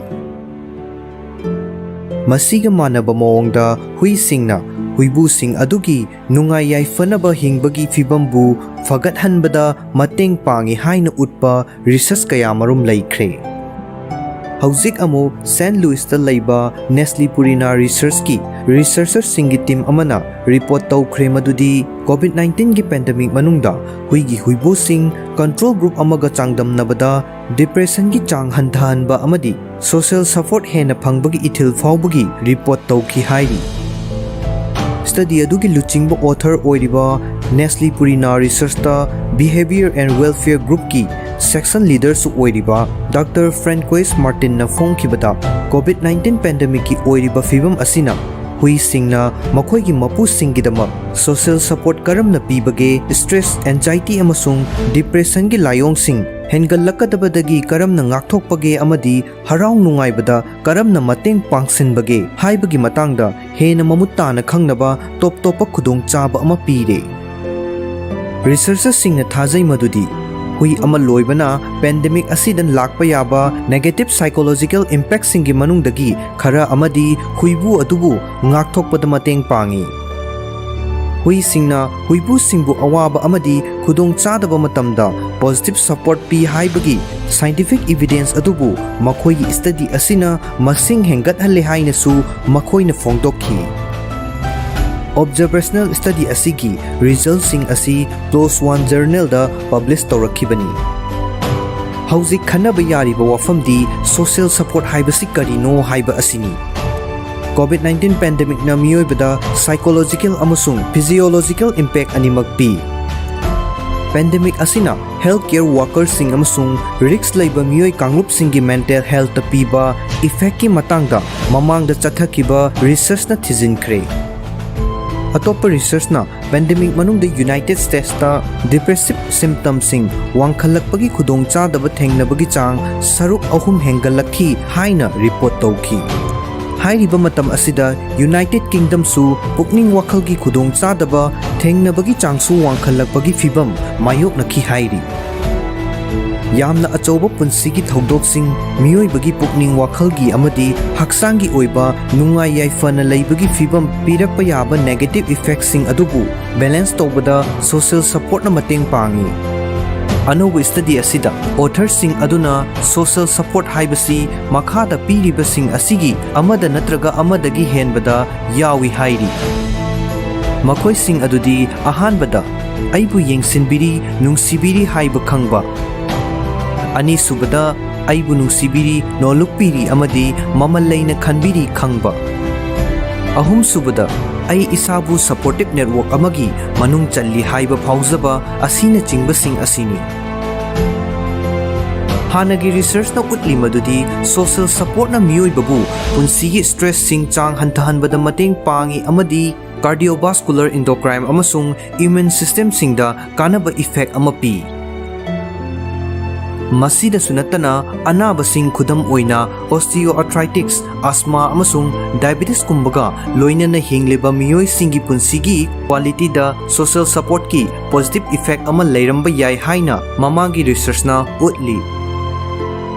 ꯃꯁꯤꯒ ꯃꯥꯟꯅꯕ ꯃꯑꯣꯡꯗ, ꯍꯨꯏꯁꯤꯡꯅ ꯍꯨꯏꯕꯨꯁꯤꯡ ꯑꯗꯨꯒꯤ ꯅꯨꯡꯉꯥꯏ ꯌꯥꯏꯐꯅꯕ ꯍꯤꯡꯕꯒꯤ ꯐꯤꯚꯝꯕꯨ ꯐꯒꯠꯍꯟꯕꯗ ꯃꯇꯦꯡ ꯄꯥꯡꯏ ꯍꯥꯏꯅ ꯎꯠꯄ research ꯀꯌꯥꯃꯔꯨꯝ ꯂꯩꯈ꯭ꯔꯦ꯫ ꯍꯧꯖꯤꯛ ꯑꯃꯨꯛ Saint Louis ꯇ ꯂꯩꯕ Nestle Purina Research ꯀꯤ researcher ꯁꯤꯡꯒꯤ team ꯑꯃꯅ report ꯇꯧꯈ꯭ꯔꯦ ꯃꯗꯨꯗꯤ COVID nineteen ꯒꯤ pandemic ꯃꯅꯨꯡꯗ ꯍꯨꯏꯒꯤ ꯍꯨꯏꯕꯨꯁꯤꯡ control group ꯑꯃꯒ ꯆꯥꯡꯗꯝꯅꯕꯗ depression ꯒꯤ ꯆꯥꯡ ꯍꯟꯊꯍꯟꯕ ꯑꯃꯗꯤ social support ꯍꯦꯟꯅ ꯐꯪꯕꯒꯤ ꯏꯊꯤꯜ ꯐꯥꯎꯕꯒꯤ report ꯇꯧꯈꯤ ꯍꯥꯏꯔꯤ꯫ Study ꯑꯗꯨꯒꯤ ꯂꯨꯆꯤꯡꯕ author ꯑꯣꯏꯔꯤꯕ Nestle Purina Research ꯇ Behavior and Welfare Group ꯀꯤ section leader ꯁꯨ ꯑꯣꯏꯔꯤꯕ Doctor Francois Martin ꯅ ꯐꯣꯡꯈꯤꯕꯗ, COVID nineteen pandemic ꯀꯤ ꯑꯣꯏꯔꯤꯕ ꯐꯤꯚꯝ ꯑꯁꯤꯅ ꯍꯨꯏꯁꯤꯡꯅ ꯃꯈꯣꯏꯒꯤ ꯃꯄꯨꯁꯤꯡꯒꯤꯗꯃꯛ social support ꯀꯔꯝꯅ ꯄꯤꯕꯒꯦ, stress, anxiety ꯑꯃꯁꯨꯡ depression ꯒꯤ ꯂꯥꯏꯑꯣꯡꯁꯤꯡ ꯍꯦꯟꯒꯠꯂꯛꯀꯗꯕꯗꯒꯤ ꯀꯔꯝꯅ ꯉꯥꯛꯊꯣꯛꯄꯒꯦ ꯑꯃꯗꯤ ꯍꯔꯥꯎ ꯅꯨꯡꯉꯥꯏꯕꯗ ꯀꯔꯝꯅ ꯃꯇꯦꯡ ꯄꯥꯡꯁꯤꯟꯕꯒꯦ ꯍꯥꯏꯕꯒꯤ ꯃꯇꯥꯡꯗ ꯍꯦꯟꯅ ꯃꯃꯨꯠ ꯇꯥꯅ ꯈꯪꯅꯕ ꯇꯣꯞ ꯇꯣꯞꯄ ꯈꯨꯗꯣꯡꯆꯥꯕ ꯑꯃ ꯄꯤꯔꯦ꯫ Researcher ꯁꯤꯡꯅ ꯊꯥꯖꯩ ꯃꯗꯨꯗꯤ ꯍꯨꯏ ꯑꯃ ꯂꯣꯏꯕꯅ ꯄꯦꯟꯗꯦꯃꯤꯛ ꯑꯁꯤꯗ ꯂꯥꯛꯄ ꯌꯥꯕ ꯅꯦꯒꯦꯇꯤꯚ ꯁꯥꯏꯀꯣꯂꯣꯖꯤꯀꯦꯜ ꯏꯝꯄꯦꯛꯁꯤꯡꯒꯤ ꯃꯅꯨꯡꯗꯒꯤ ꯈꯔ ꯑꯃꯗꯤ ꯍꯨꯏꯕꯨ ꯑꯗꯨꯕꯨ ꯉꯥꯛꯊꯣꯛꯄꯗ ꯃꯇꯦꯡ ꯄꯥꯡꯏ꯫ ꯍꯨꯏꯁꯤꯡꯅ ꯍꯨꯏꯕꯨꯁꯤꯡꯕꯨ ꯑꯋꯥꯕ ꯑꯃꯗꯤ ꯈꯨꯗꯣꯡꯆꯥꯗꯕ ꯃꯇꯝꯗ ꯄꯣꯖꯤꯇꯤꯚ ꯁꯄꯣꯔꯠ ꯄꯤ ꯍꯥꯏꯕꯒꯤ ꯁꯥꯏꯟꯇꯤꯐꯤꯛ ꯏꯚꯤꯗꯦꯟꯁ ꯑꯗꯨꯕꯨ ꯃꯈꯣꯏꯒꯤ ꯁ꯭ꯇꯗꯤ ꯑꯁꯤꯅ ꯃꯁꯤꯡ ꯍꯦꯟꯒꯠꯍꯜꯂꯦ ꯍꯥꯏꯅꯁꯨ ꯃꯈꯣꯏꯅ ꯐꯣꯡꯗꯣꯛꯈꯤ꯫ ꯑꯣꯕꯖꯔꯕꯦꯁꯅꯦꯜ ꯁ꯭ꯇꯗꯤ ꯑꯁꯤꯒꯤ ꯔꯤꯖꯜꯁꯤꯡ ꯑꯁꯤ ꯄ꯭ꯂꯣꯁ ꯋꯥꯟ ꯖꯔꯅꯦꯜꯗ ꯄꯕ꯭ꯂꯤꯁ ꯇꯧꯔꯛꯈꯤꯕꯅꯤ꯫ ꯍꯧꯖꯤꯛ ꯈꯟꯅꯕ ꯌꯥꯔꯤꯕ ꯋꯥꯐꯝꯗꯤ ꯁꯣꯁꯤꯌꯦꯜ ꯁꯄꯣꯔꯠ ꯍꯥꯏꯕꯁꯤ ꯀꯔꯤꯅꯣ ꯍꯥꯏꯕ ꯑꯁꯤꯅꯤ꯫ ꯀꯣꯚꯤꯗ ꯅꯥꯏꯟꯇꯤꯟ ꯄꯦꯟꯗꯦꯃꯤꯛꯅ ꯃꯤꯑꯣꯏꯕꯗ ꯁꯥꯏꯀꯣꯂꯣꯖꯤꯀꯦꯜ ꯑꯃꯁꯨꯡ ꯐꯤꯖꯤꯑꯣꯂꯣꯖꯤꯀꯦꯜ ꯏꯝꯄꯦꯛ ꯑꯅꯤꯃꯛ ꯄꯤ꯫ ꯄꯦꯟꯗꯦꯃꯤꯛ ꯑꯁꯤꯅ ꯍꯦꯜꯊ ꯀꯦꯌꯔ ꯋꯥꯀꯔꯁꯤꯡ ꯑꯃꯁꯨꯡ ꯔꯤꯁ꯭ꯛ ꯂꯩꯕ ꯃꯤꯑꯣꯏ ꯀꯥꯡꯂꯨꯞꯁꯤꯡꯒꯤ ꯃꯦꯟꯇꯦꯜ ꯍꯦꯜꯊꯇ ꯄꯤꯕ ꯏꯐꯦꯛꯀꯤ ꯃꯇꯥꯡꯗ ꯃꯃꯥꯡꯗ ꯆꯠꯊꯈꯤꯕ ꯔꯤꯁꯔꯆꯅ ꯊꯤꯖꯤꯟꯈ꯭ꯔꯦ꯫ ꯑꯇꯣꯞꯄ ꯔꯤꯁꯔꯆꯅ ꯄꯦꯟꯗꯦꯃꯤꯛ ꯃꯅꯨꯡꯗ ꯌꯨꯅꯥꯏꯇꯦꯗ ꯁ꯭ꯇꯦꯠꯁꯇ ꯗꯤꯄ꯭ꯔꯦꯁꯤꯚ ꯁꯤꯝꯇꯝꯁꯤꯡ ꯋꯥꯡꯈꯠꯂꯛꯄꯒꯤ ꯈꯨꯗꯣꯡꯆꯥꯗꯕ ꯊꯦꯡꯅꯕꯒꯤ ꯆꯥꯡ ꯁꯔꯨꯛ ꯑꯍꯨꯝ ꯍꯦꯟꯒꯠꯂꯛꯈꯤ ꯍꯥꯏꯅ ꯔꯤꯄꯣꯔꯠ ꯇꯧꯈꯤ꯫ ꯍꯥꯏꯔꯤꯕ ꯃꯇꯝ ꯑꯁꯤꯗ ꯌꯨꯅꯥꯏꯇꯦꯗ ꯀꯤꯡꯗꯝꯁꯨ ꯄꯨꯛꯅꯤꯡ ꯋꯥꯈꯜꯒꯤ ꯈꯨꯗꯣꯡꯆꯥꯗꯕ ꯊꯦꯡꯅꯕꯒꯤ ꯆꯥꯡꯁꯨ ꯋꯥꯡꯈꯠꯂꯛꯄꯒꯤ ꯐꯤꯚꯝ ꯃꯥꯌꯣꯛꯅꯈꯤ ꯍꯥꯏꯔꯤ꯫ ꯌꯥꯝꯅ ꯑꯆꯧꯕ ꯄꯨꯟꯁꯤꯒꯤ ꯊꯧꯗꯣꯛꯁꯤꯡ, ꯃꯤꯑꯣꯏꯕꯒꯤ ꯄꯨꯛꯅꯤꯡ ꯋꯥꯈꯜꯒꯤ ꯑꯃꯗꯤ ꯍꯛꯆꯥꯡꯒꯤ ꯑꯣꯏꯕ ꯅꯨꯡꯉꯥꯏ ꯌꯥꯏꯐꯅ ꯂꯩꯕꯒꯤ ꯐꯤꯚꯝ ꯄꯤꯔꯛꯄ ꯌꯥꯕ ꯅꯦꯒꯦꯇꯤꯚ ꯏꯐꯦꯛꯁꯤꯡ ꯑꯗꯨꯕꯨ ꯕꯦꯂꯦꯟꯁ ꯇꯧꯕꯗ ꯁꯣꯁꯤꯌꯦꯜ ꯁꯄꯣꯔꯠꯅ ꯃꯇꯦꯡ ꯄꯥꯡꯏ꯫ ꯑꯅꯧꯕ ꯁ꯭ꯇꯗꯤ ꯑꯁꯤꯗ ꯑꯣꯊꯔꯁꯤꯡ ꯑꯗꯨꯅ ꯁꯣꯁꯤꯌꯦꯜ ꯁꯄꯣꯔꯠ ꯍꯥꯏꯕꯁꯤ ꯃꯈꯥꯗ ꯄꯤꯔꯤꯕꯁꯤꯡ ꯑꯁꯤꯒꯤ ꯑꯃꯗ ꯅꯠꯇ꯭ꯔꯒ ꯑꯃꯗꯒꯤ ꯍꯦꯟꯕꯗ ꯌꯥꯎꯏ ꯍꯥꯏꯔꯤ꯫ ꯃꯈꯣꯏꯁꯤꯡ ꯑꯗꯨꯗꯤ, ꯑꯍꯥꯟꯕꯗ, ꯑꯩꯕꯨ ꯌꯦꯡꯁꯤꯟꯕꯤꯔꯤ, ꯅꯨꯡꯁꯤꯕꯤꯔꯤ ꯍꯥꯏꯕ ꯈꯪꯕ꯫ ꯑꯅꯤꯁꯨꯕꯗ, ꯑꯩꯕꯨ ꯅꯨꯡꯁꯤꯕꯤꯔꯤ, ꯅꯣꯜꯂꯨꯛꯄꯤꯔꯤ ꯑꯃꯗꯤ ꯃꯃꯜ ꯂꯩꯅ ꯈꯟꯕꯤꯔꯤ ꯈꯪꯕ꯫ ꯑꯍꯨꯝꯁꯨꯕꯗ, ꯑꯩ ꯏꯁꯥꯕꯨ ꯁꯄꯣꯔꯇꯤꯚ ꯅꯦꯠꯋꯥꯔꯛ ꯑꯃꯒꯤ ꯃꯅꯨꯡ ꯆꯜꯂꯤ ꯍꯥꯏꯕ ꯐꯥꯎꯖꯕ ꯑꯁꯤꯅꯆꯤꯡꯕꯁꯤꯡ ꯑꯁꯤꯅꯤ꯫ ꯍꯥꯟꯅꯒꯤ ꯔꯤꯁꯔꯆꯅ ꯎꯠꯂꯤ ꯃꯗꯨꯗꯤ ꯁꯣꯁꯤꯌꯦꯜ ꯁꯄꯣꯔꯠꯅ ꯃꯤꯑꯣꯏꯕꯕꯨ ꯄꯨꯟꯁꯤꯒꯤ ꯁ꯭ꯇ꯭ꯔꯦꯁꯁꯤꯡ ꯆꯥꯡ ꯍꯟꯊꯍꯟꯕꯗ ꯃꯇꯦꯡ ꯄꯥꯡꯏ ꯑꯃꯗꯤ ꯀꯥꯔꯗꯤꯑꯣꯚꯥꯁꯀꯨꯂꯔ, ꯏꯟꯗꯣꯀ꯭ꯔꯥꯏꯟ ꯑꯃꯁꯨꯡ ꯏꯝꯃ꯭ꯌꯨꯟ ꯁꯤꯁꯇꯦꯝꯁꯤꯡꯗ ꯀꯥꯟꯅꯕ ꯏꯐꯦꯛ ꯑꯃ ꯄꯤ꯫ ꯃꯁꯤꯗꯁꯨ ꯅꯠꯇꯅ, ꯑꯅꯥꯕꯁꯤꯡ, ꯈꯨꯗꯝ ꯑꯣꯏꯅ osteoarthritis, asthma ꯑꯃꯁꯨꯡ diabetesꯀꯨꯝꯕꯒ ꯂꯣꯏꯅꯅ ꯍꯤꯡꯂꯤꯕ ꯃꯤꯑꯣꯏꯁꯤꯡꯒꯤ ꯄꯨꯟꯁꯤꯒꯤ qualityꯗ social supportꯀꯤ positive effect ꯑꯃ ꯂꯩꯔꯝꯕ ꯌꯥꯏ ꯍꯥꯏꯅ ꯃꯃꯥꯡꯒꯤ researchꯅ ꯎꯠꯂꯤ꯫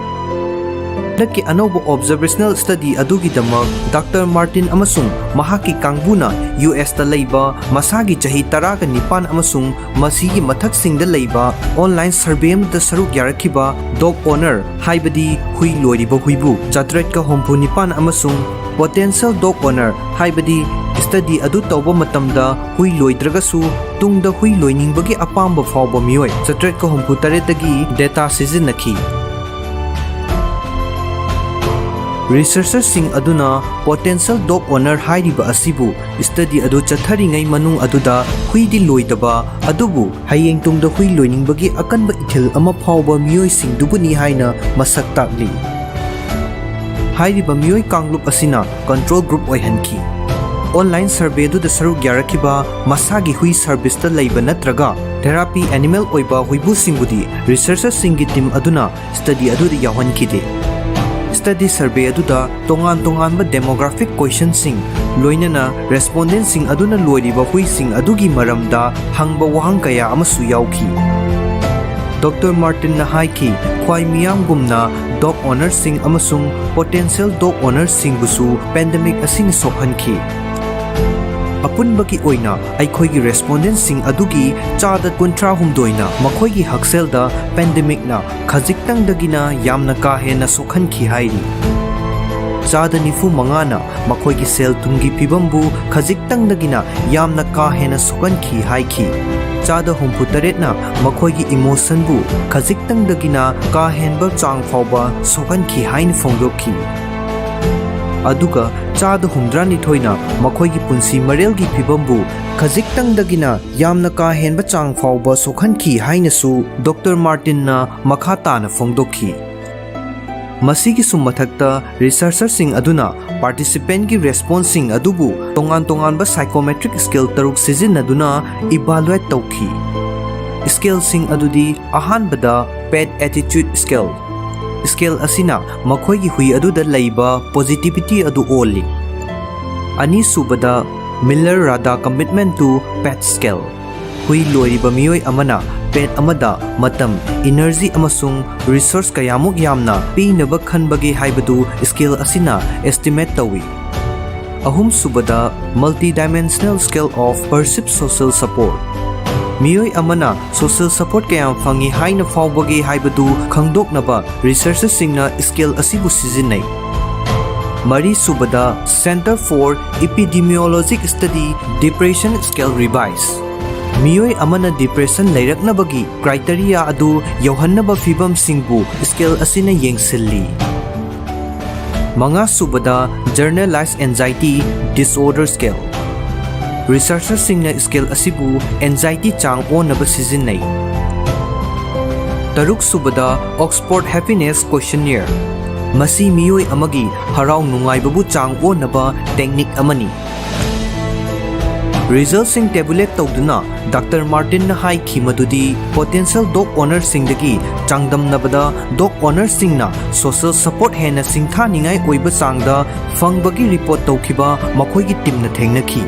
ꯍꯟꯗꯛꯀꯤ ꯑꯅꯧꯕ observational study ꯑꯗꯨꯒꯤꯗꯃꯛ Doctor Martin ꯑꯃꯁꯨꯡ ꯃꯍꯥꯛꯀꯤ ꯀꯥꯡꯕꯨꯅ USꯇ ꯂꯩꯕ ꯃꯁꯥꯒꯤ ꯆꯍꯤ ꯇꯔꯥꯒ ꯅꯤꯄꯥꯟ ꯑꯃꯁꯨꯡ ꯃꯁꯤꯒꯤ ꯃꯊꯛꯁꯤꯡꯗ ꯂꯩꯕ online survey ꯑꯃꯗ ꯁꯔꯨꯛ ꯌꯥꯔꯛꯈꯤꯕ dog owner, ꯍꯥꯏꯕꯗꯤ ꯍꯨꯏ ꯂꯣꯏꯔꯤꯕ ꯍꯨꯏꯕꯨ ꯆꯥꯇ꯭ꯔꯦꯠꯀ ꯍꯨꯝꯐꯨ ꯅꯤꯄꯥꯟ ꯑꯃꯁꯨꯡ potential dog owner, ꯍꯥꯏꯕꯗꯤ study ꯑꯗꯨ ꯇꯧꯕ ꯃꯇꯝꯗ ꯍꯨꯏ ꯂꯣꯏꯗ꯭ꯔꯒꯁꯨ ꯇꯨꯡꯗ ꯍꯨꯏ ꯂꯣꯏꯅꯤꯡꯕꯒꯤ ꯑꯄꯥꯝꯕ ꯐꯥꯎꯕ ꯃꯤꯑꯣꯏ ꯆꯥꯇ꯭ꯔꯦꯠꯀ ꯍꯨꯝꯐꯨ ꯇꯔꯦꯠꯇꯒꯤ data ꯁꯤꯖꯤꯟꯅꯈꯤ꯫ Researcherꯁꯤꯡ ꯑꯗꯨꯅ potential dog owner ꯍꯥꯏꯔꯤꯕ ꯑꯁꯤꯕꯨ study ꯑꯗꯨ ꯆꯠꯊꯔꯤꯉꯩ ꯃꯅꯨꯡ ꯑꯗꯨꯗ ꯍꯨꯏꯗꯤ ꯂꯣꯏꯗꯕ, ꯑꯗꯨꯕꯨ ꯍꯌꯦꯡ ꯇꯨꯡꯗ ꯍꯨꯏ ꯂꯣꯏꯅꯤꯡꯕꯒꯤ ꯑꯀꯟꯕ ꯏꯊꯤꯜ ꯑꯃ ꯐꯥꯎꯕ ꯃꯤꯑꯣꯏꯁꯤꯡꯗꯨꯕꯨꯅꯤ ꯍꯥꯏꯅ ꯃꯁꯛ ꯇꯥꯛꯂꯤ꯫ ꯍꯥꯏꯔꯤꯕ ꯃꯤꯑꯣꯏ ꯀꯥꯡꯂꯨꯞ ꯑꯁꯤꯅ control group ꯑꯣꯏꯍꯟꯈꯤ꯫ Online survey ꯑꯗꯨꯗ ꯁꯔꯨꯛ ꯌꯥꯔꯛꯈꯤꯕ ꯃꯁꯥꯒꯤ ꯍꯨꯏ serviceꯇ ꯂꯩꯕ ꯅꯠꯇ꯭ꯔꯒ therapy animal ꯑꯣꯏꯕ ꯍꯨꯏꯕꯨꯁꯤꯡꯕꯨꯗꯤ researcherꯁꯤꯡꯒꯤ team ꯑꯗꯨꯅ study ꯑꯗꯨꯗ ꯌꯥꯎꯍꯟꯈꯤꯗꯦ꯫ Study survey ꯑꯗꯨꯗ ꯇꯣꯉꯥꯟ ꯇꯣꯉꯥꯟꯕ demographic questionꯁꯤꯡ, ꯂꯣꯏꯅꯅ respondentꯁꯤꯡ ꯑꯗꯨꯅ ꯂꯣꯏꯔꯤꯕ ꯍꯨꯏꯁꯤꯡ ꯑꯗꯨꯒꯤ ꯃꯔꯝꯗ ꯍꯪꯕ ꯋꯥꯍꯪ ꯀꯌꯥ ꯑꯃꯁꯨ ꯌꯥꯎꯈꯤ꯫ Doctor Martinꯅ ꯍꯥꯏꯈꯤ, ꯈ꯭ꯋꯥꯏ ꯃꯤꯌꯥꯝꯒꯨꯝꯅ dog ownerꯁꯤꯡ ꯑꯃꯁꯨꯡ potential dog ownerꯁꯤꯡꯕꯨꯁꯨ pandemic ꯑꯁꯤꯅ ꯁꯣꯛꯍꯟꯈꯤ꯫ ꯑꯄꯨꯟꯕꯒꯤ ꯑꯣꯏꯅ ꯑꯩꯈꯣꯏꯒꯤ respondentꯁꯤꯡ ꯑꯗꯨꯒꯤ ꯆꯥꯗ ꯀꯨꯟꯊ꯭ꯔꯥ ꯍꯨꯝꯗꯣꯏꯅ ꯃꯈꯣꯏꯒꯤ ꯍꯛꯁꯦꯜꯗ pandemicꯅ ꯈꯖꯤꯛꯇꯪꯗꯒꯤꯅ ꯌꯥꯝꯅ ꯀꯥ ꯍꯦꯟꯅ ꯁꯣꯛꯍꯟꯈꯤ ꯍꯥꯏꯔꯤ꯫ ꯆꯥꯗ ꯅꯤꯐꯨ ꯃꯉꯥꯅ ꯃꯈꯣꯏꯒꯤ ꯁꯦꯜ ꯊꯨꯝꯒꯤ ꯐꯤꯕꯝꯕꯨ ꯈꯖꯤꯛꯇꯪꯗꯒꯤꯅ ꯌꯥꯝꯅ ꯀꯥ ꯍꯦꯟꯅ ꯁꯣꯛꯍꯟꯈꯤ ꯍꯥꯏꯈꯤ꯫ ꯆꯥꯗ ꯍꯨꯝꯐꯨ ꯇꯔꯦꯠꯅ ꯃꯈꯣꯏꯒꯤ emotionꯕꯨ ꯈꯖꯤꯛꯇꯪꯗꯒꯤꯅ ꯀꯥ ꯍꯦꯟꯕ ꯆꯥꯡ ꯐꯥꯎꯕ ꯁꯣꯛꯍꯟꯈꯤ ꯍꯥꯏꯅ ꯐꯣꯡꯗꯣꯛꯈꯤ꯫ ꯑꯗꯨꯒ ꯆꯥꯗ ꯍꯨꯝꯗ꯭ꯔꯥꯅꯤꯊꯣꯏꯅ ꯃꯈꯣꯏꯒꯤ ꯄꯨꯟꯁꯤ ꯃꯔꯦꯜꯒꯤ ꯐꯤꯕꯝꯕꯨ ꯈꯖꯤꯛꯇꯪꯗꯒꯤꯅ ꯌꯥꯝꯅ ꯀꯥ ꯍꯦꯟꯕ ꯆꯥꯡ ꯐꯥꯎꯕ ꯁꯣꯛꯍꯟꯈꯤ ꯍꯥꯏꯅꯁꯨ Doctor Martinꯅ ꯃꯈꯥ ꯇꯥꯅ ꯐꯣꯡꯗꯣꯛꯈꯤ꯫ ꯃꯁꯤꯒꯤꯁꯨ ꯃꯊꯛꯇ, researcherꯁꯤꯡ ꯑꯗꯨꯅ participantꯀꯤ responseꯁꯤꯡ ꯑꯗꯨꯕꯨ ꯇꯣꯉꯥꯟ ꯇꯣꯉꯥꯟꯕ psychometric scale ꯇꯔꯨꯛ ꯁꯤꯖꯤꯟꯅꯗꯨꯅ evaluate ꯇꯧꯈꯤ꯫ Scaleꯁꯤꯡ ꯑꯗꯨꯗꯤ, ꯑꯍꯥꯟꯕꯗ, Pet Attitude Scale꯫ Scale ꯑꯁꯤꯅ ꯃꯈꯣꯏꯒꯤ ꯍꯨꯏ ꯑꯗꯨꯗ ꯂꯩꯕ positivity ꯑꯗꯨ ꯑꯣꯜꯂꯤ꯫ ꯑꯅꯤꯁꯨꯕꯗ, Miller Rada Commitment to Pet Scale꯫ ꯍꯨꯏ ꯂꯣꯏꯔꯤꯕ ꯃꯤꯑꯣꯏ ꯑꯃꯅ pet ꯑꯃꯗ ꯃꯇꯝ, energy ꯑꯃꯁꯨꯡ resource ꯀꯌꯥꯃꯨꯛ ꯌꯥꯝꯅ ꯄꯤꯅꯕ ꯈꯟꯕꯒꯦ ꯍꯥꯏꯕꯗꯨ scale ꯑꯁꯤꯅ estimate ꯇꯧꯏ꯫ ꯑꯍꯨꯝꯁꯨꯕꯗ, Multidimensional Scale of Perceived Social Support꯫ ꯃꯤꯑꯣꯏ ꯑꯃꯅ social support ꯀꯌꯥꯝ ꯐꯪꯏ ꯍꯥꯏꯅ ꯐꯥꯎꯕꯒꯦ ꯍꯥꯏꯕꯗꯨ ꯈꯪꯗꯣꯛꯅꯕ researcherꯁꯤꯡꯅ scale ꯑꯁꯤꯕꯨ ꯁꯤꯖꯤꯟꯅꯩ꯫ ꯃꯔꯤꯁꯨꯕꯗ, Center for Epidemiologic Study Depression Scale Revise꯫ ꯃꯤꯑꯣꯏ ꯑꯃꯅ depression ꯂꯩꯔꯛꯅꯕꯒꯤ criteria ꯑꯗꯨ ꯌꯧꯍꯟꯅꯕ ꯐꯤꯚꯝꯁꯤꯡꯕꯨ scale ꯑꯁꯤꯅ ꯌꯦꯡꯁꯤꯜꯂꯤ꯫ ꯃꯉꯥꯁꯨꯕꯗ, Generalized Anxiety Disorder Scale꯫ Researcherꯁꯤꯡꯅ scale ꯑꯁꯤꯕꯨ anxiety ꯆꯥꯡ ꯑꯣꯟꯅꯕ ꯁꯤꯖꯤꯟꯅꯩ꯫ ꯇꯔꯨꯛꯁꯨꯕꯗ, Oxford Happiness Questionnaire꯫ ꯃꯁꯤ ꯃꯤꯑꯣꯏ ꯑꯃꯒꯤ ꯍꯔꯥꯎ ꯅꯨꯡꯉꯥꯏꯕꯕꯨ ꯆꯥꯡ ꯑꯣꯟꯅꯕ technique ꯑꯃꯅꯤ꯫ Resultꯁꯤꯡ tabulate ꯇꯧꯗꯨꯅ Doctor Martinꯅ ꯍꯥꯏꯈꯤ ꯃꯗꯨꯗꯤ potential dog ownerꯁꯤꯡꯗꯒꯤ ꯆꯥꯡꯗꯝꯅꯕꯗ dog ownerꯁꯤꯡꯅ social support ꯍꯦꯟꯅ ꯁꯤꯡꯊꯥꯅꯤꯡꯉꯥꯏ ꯑꯣꯏꯕ ꯆꯥꯡꯗ ꯐꯪꯕꯒꯤ report ꯇꯧꯈꯤꯕ ꯃꯈꯣꯏꯒꯤ teamꯅ ꯊꯦꯡꯅꯈꯤ꯫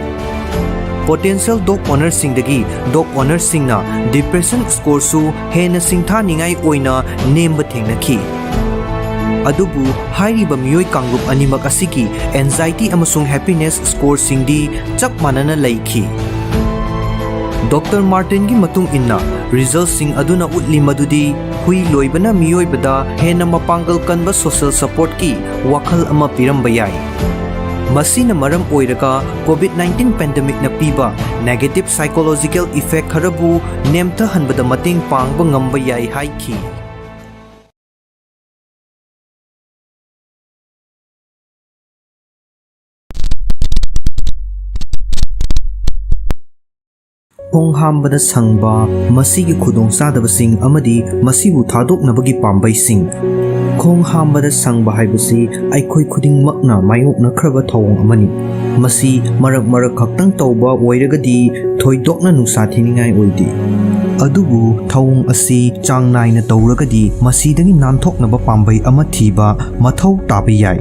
Potential dog ownerꯁꯤꯡꯗꯒꯤ dog ownerꯁꯤꯡꯅ depression scoreꯁꯨ ꯍꯦꯟꯅ ꯁꯤꯡꯊꯥꯅꯤꯡꯉꯥꯏ ꯑꯣꯏꯅ ꯅꯦꯝꯕ ꯊꯦꯡꯅꯈꯤ꯫ ꯑꯗꯨꯕꯨ ꯍꯥꯏꯔꯤꯕ ꯃꯤꯑꯣꯏ ꯀꯥꯡꯂꯨꯞ ꯑꯅꯤꯃꯛ ꯑꯁꯤꯒꯤ anxiety ꯑꯃꯁꯨꯡ happiness scoreꯁꯤꯡꯗꯤ ꯆꯞ ꯃꯥꯟꯅꯅ ꯂꯩꯈꯤ꯫ Doctor Martinꯒꯤ ꯃꯇꯨꯡ ꯏꯟꯅ, resultꯁꯤꯡ ꯑꯗꯨꯅ ꯎꯠꯂꯤ ꯃꯗꯨꯗꯤ ꯍꯨꯏ ꯂꯣꯏꯕꯅ ꯃꯤꯑꯣꯏꯕꯗ ꯍꯦꯟꯅ ꯃꯄꯥꯡꯒꯜ ꯀꯟꯕ social supportꯀꯤ ꯋꯥꯈꯜ ꯑꯃ ꯄꯤꯔꯝꯕ ꯌꯥꯏ꯫ ꯃꯁꯤꯅ ꯃꯔꯝ ꯑꯣꯏꯔꯒ COVID nineteen pandemicꯅ ꯄꯤꯕ negative psychological effect ꯈꯔꯕꯨ ꯅꯦꯝꯊꯍꯟꯕꯗ ꯃꯇꯦꯡ ꯄꯥꯡꯕ ꯉꯝꯕ ꯌꯥꯏ ꯍꯥꯏꯈꯤ꯫ ꯈꯣꯡ ꯍꯥꯝꯕꯗ ꯁꯪꯕ, ꯃꯁꯤꯒꯤ ꯈꯨꯗꯣꯡꯆꯥꯗꯕꯁꯤꯡ ꯑꯃꯗꯤ ꯃꯁꯤꯕꯨ ꯊꯥꯗꯣꯛꯅꯕꯒꯤ ꯄꯥꯝꯕꯩꯁꯤꯡ꯫ ꯈꯣꯡ ꯍꯥꯝꯕꯗ ꯁꯪꯕ ꯍꯥꯏꯕꯁꯤ ꯑꯩꯈꯣꯏ ꯈꯨꯗꯤꯡꯃꯛꯅ ꯃꯥꯌꯣꯛꯅꯈ꯭ꯔꯕ ꯊꯧꯑꯣꯡ ꯑꯃꯅꯤ꯫ ꯃꯁꯤ ꯃꯔꯛ ꯃꯔꯛ ꯈꯛꯇꯪ ꯇꯧꯕ ꯑꯣꯏꯔꯒꯗꯤ ꯊꯣꯏꯗꯣꯛꯅ ꯅꯨꯡꯁꯥ ꯊꯤꯅꯤꯡꯉꯥꯏ ꯑꯣꯏꯗꯦ꯫ ꯑꯗꯨꯕꯨ ꯊꯧꯑꯣꯡ ꯑꯁꯤ ꯆꯥꯡ ꯅꯥꯏꯅ ꯇꯧꯔꯒꯗꯤ ꯃꯁꯤꯗꯒꯤ ꯅꯥꯟꯊꯣꯛꯅꯕ ꯄꯥꯝꯕꯩ ꯑꯃ ꯊꯤꯕ ꯃꯊꯧ ꯇꯥꯕ ꯌꯥꯏ꯫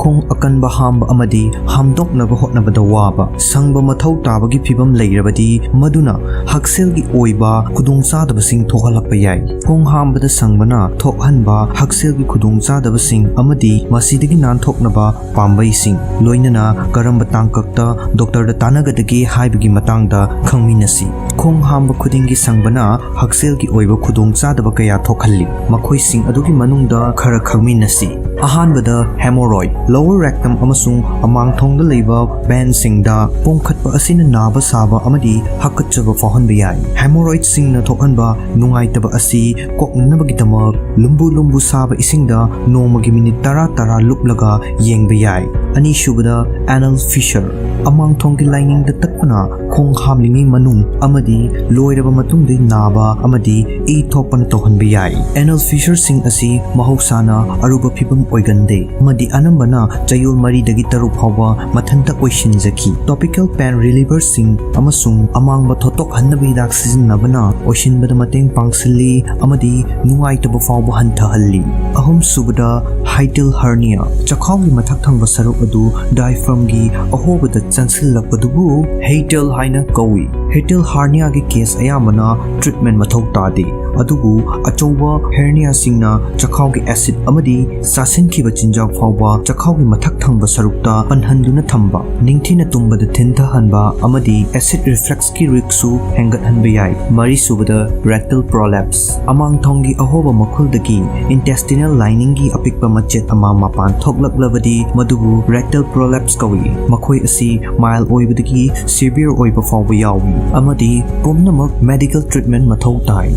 ꯈꯣꯡ ꯑꯀꯟꯕ ꯍꯥꯝꯕ ꯑꯃꯗꯤ ꯍꯥꯝꯗꯣꯛꯅꯕ ꯍꯣꯠꯅꯕꯗ ꯋꯥꯕ, ꯁꯪꯕ ꯃꯊꯧ ꯇꯥꯕꯒꯤ ꯐꯤꯚꯝ ꯂꯩꯔꯕꯗꯤ ꯃꯗꯨꯅ ꯍꯛꯁꯦꯜꯒꯤ ꯑꯣꯏꯕ ꯈꯨꯗꯣꯡꯆꯥꯗꯕꯁꯤꯡ ꯊꯣꯛꯍꯜꯂꯛꯄ ꯌꯥꯏ꯫ ꯈꯣꯡ ꯍꯥꯝꯕꯗ ꯁꯪꯕꯅ ꯊꯣꯛꯍꯟꯕ ꯍꯛꯁꯦꯜꯒꯤ ꯈꯨꯗꯣꯡꯆꯥꯗꯕꯁꯤꯡ ꯑꯃꯗꯤ ꯃꯁꯤꯗꯒꯤ ꯅꯥꯟꯊꯣꯛꯅꯕ ꯄꯥꯝꯕꯩꯁꯤꯡ, ꯂꯣꯏꯅꯅ ꯀꯔꯝꯕ ꯇꯥꯡꯀꯛꯇ ꯗꯣꯛꯇꯔꯗ ꯇꯥꯟꯅꯒꯗꯒꯦ ꯍꯥꯏꯕꯒꯤ ꯃꯇꯥꯡꯗ ꯈꯪꯃꯤꯟꯅꯁꯤ꯫ ꯈꯣꯡ ꯍꯥꯝꯕ ꯈꯨꯗꯤꯡꯒꯤ ꯁꯪꯕꯅ ꯍꯛꯁꯦꯜꯒꯤ ꯑꯣꯏꯕ ꯈꯨꯗꯣꯡꯆꯥꯗꯕ ꯀꯌꯥ ꯊꯣꯛꯍꯜꯂꯤ꯫ ꯃꯈꯣꯏꯁꯤꯡ ꯑꯗꯨꯒꯤ ꯃꯅꯨꯡꯗ ꯈꯔ ꯈꯪꯃꯤꯟꯅꯁꯤ꯫ ꯑꯍꯥꯟꯕꯗ, hemorrhoid꯫ Lower rectum ꯑꯃꯁꯨꯡ ꯑꯃꯥꯡꯊꯣꯡꯗ ꯂꯩꯕ vein ꯁꯤꯡꯗ ꯄꯣꯝꯈꯠꯄ ꯑꯁꯤꯅ ꯅꯥꯕ ꯁꯥꯕ ꯑꯃꯗꯤ ꯍꯥꯀꯠꯆꯕ ꯐꯥꯎꯍꯟꯕ ꯌꯥꯏ꯫ Hemorrhoid ꯁꯤꯡꯅ ꯊꯣꯛꯍꯟꯕ ꯅꯨꯡꯉꯥꯏꯇꯕ ꯑꯁꯤ ꯀꯣꯛꯅꯅꯕꯒꯤꯗꯃꯛ ꯂꯨꯝꯕꯨ ꯂꯨꯝꯕꯨ ꯁꯥꯕ ꯏꯁꯤꯡꯗ ꯅꯣꯡꯃꯒꯤ ꯃꯤꯅꯤꯠ ꯇꯔꯥ ꯇꯔꯥ ꯂꯨꯞꯂꯒ ꯌꯦꯡꯕ ꯌꯥꯏ꯫ ꯑꯅꯤꯁꯨꯕꯗ, anal fissure꯫ ꯑꯃꯥꯡꯊꯣꯡꯒꯤ ꯂꯥꯏꯅꯤꯡꯗ ꯇꯠꯄꯅ ꯈꯣꯡ ꯍꯥꯝꯂꯤꯉꯩ ꯃꯅꯨꯡ ꯑꯃꯗꯤ ꯂꯣꯏꯔꯕ ꯃꯇꯨꯡꯗ ꯅꯥꯕ ꯑꯃꯗꯤ ꯏ ꯊꯣꯛꯄꯅ ꯇꯧꯍꯟꯕ ꯌꯥꯏ꯫ Anal fissure ꯁꯤꯡ ꯑꯁꯤ ꯃꯍꯧꯁꯥꯅ ꯑꯔꯨꯕ ꯐꯤꯚꯝ ꯑꯣꯏꯒꯟꯗꯦ ꯑꯃꯗꯤ ꯑꯅꯝꯕꯅ ꯆꯌꯣꯜ ꯃꯔꯤꯗꯒꯤ ꯇꯔꯨꯛ ꯐꯥꯎꯕ ꯃꯊꯟꯇ ꯑꯣꯏꯁꯤꯟꯖꯈꯤ꯫ Topical pain reliever ꯁꯤꯡ ꯑꯃꯁꯨꯡ ꯑꯃꯥꯡꯕ ꯊꯣꯠꯇꯣꯛꯍꯟꯅꯕ ꯍꯤꯗꯥꯛ ꯁꯤꯖꯤꯟꯅꯕꯅ ꯑꯣꯏꯁꯤꯟꯕꯗ ꯃꯇꯦꯡ ꯄꯥꯡꯁꯤꯜꯂꯤ ꯑꯃꯗꯤ ꯅꯨꯡꯉꯥꯏꯇꯕ ꯐꯥꯎꯕ ꯍꯟꯊꯍꯜꯂꯤ꯫ ꯑꯍꯨꯝꯁꯨꯕꯗ, hiatal hernia꯫ ꯆꯈꯥꯎꯒꯤ ꯃꯊꯛ ꯊꯪꯕ ꯁꯔꯨꯛ ꯑꯗꯨ diaphragm ꯒꯤ ꯑꯍꯣꯕꯗ ꯆꯪꯁꯤꯜꯂꯛꯄꯗꯨꯕꯨ hiatal ꯍꯥꯏꯅ ꯀꯧꯏ꯫ Hiatal hernia ꯒꯤ case ꯑꯌꯥꯝꯕꯅ treatment ꯃꯊꯧ ꯇꯥꯗꯦ, ꯑꯗꯨꯕꯨ ꯑꯆꯧꯕ hernia ꯁꯤꯡꯅ ꯆꯈꯥꯎꯒꯤ acid ꯑꯃꯗꯤ ꯆꯥꯁꯤꯟꯈꯤꯕ ꯆꯤꯟꯖꯥꯛ ꯐꯥꯎꯕ ꯆꯈꯥꯎꯒꯤ ꯃꯊꯛ ꯊꯪꯕ ꯁꯔꯨꯛꯇ ꯄꯟꯍꯟꯗꯨꯅ ꯊꯝꯕ, ꯅꯤꯡꯊꯤꯅ ꯇꯨꯝꯕꯗ ꯊꯤꯟꯊꯍꯟꯕ ꯑꯃꯗꯤ acid reflux ꯀꯤ risk ꯁꯨ ꯍꯦꯟꯒꯠꯍꯟꯕ ꯌꯥꯏ꯫ ꯃꯔꯤꯁꯨꯕꯗ, rectal prolapse꯫ ꯑꯃꯥꯡꯊꯣꯡꯒꯤ ꯑꯍꯣꯕ ꯃꯈꯨꯜꯗꯒꯤ intestinal lining ꯒꯤ ꯑꯄꯤꯛꯄ ꯃꯆꯦꯠ ꯑꯃ ꯃꯄꯥꯟ ꯊꯣꯛꯂꯛꯂꯕꯗꯤ ꯃꯗꯨꯕꯨ rectal prolapse ꯀꯧꯏ꯫ ꯃꯈꯣꯏ ꯑꯁꯤ mild ꯑꯣꯏꯕꯗꯒꯤ severe ꯑꯣꯏꯕ ꯐꯥꯎꯕ ꯌꯥꯎꯏ ꯑꯃꯗꯤ ꯄꯨꯝꯅꯃꯛ medical treatment ꯃꯊꯧ ꯇꯥꯏ꯫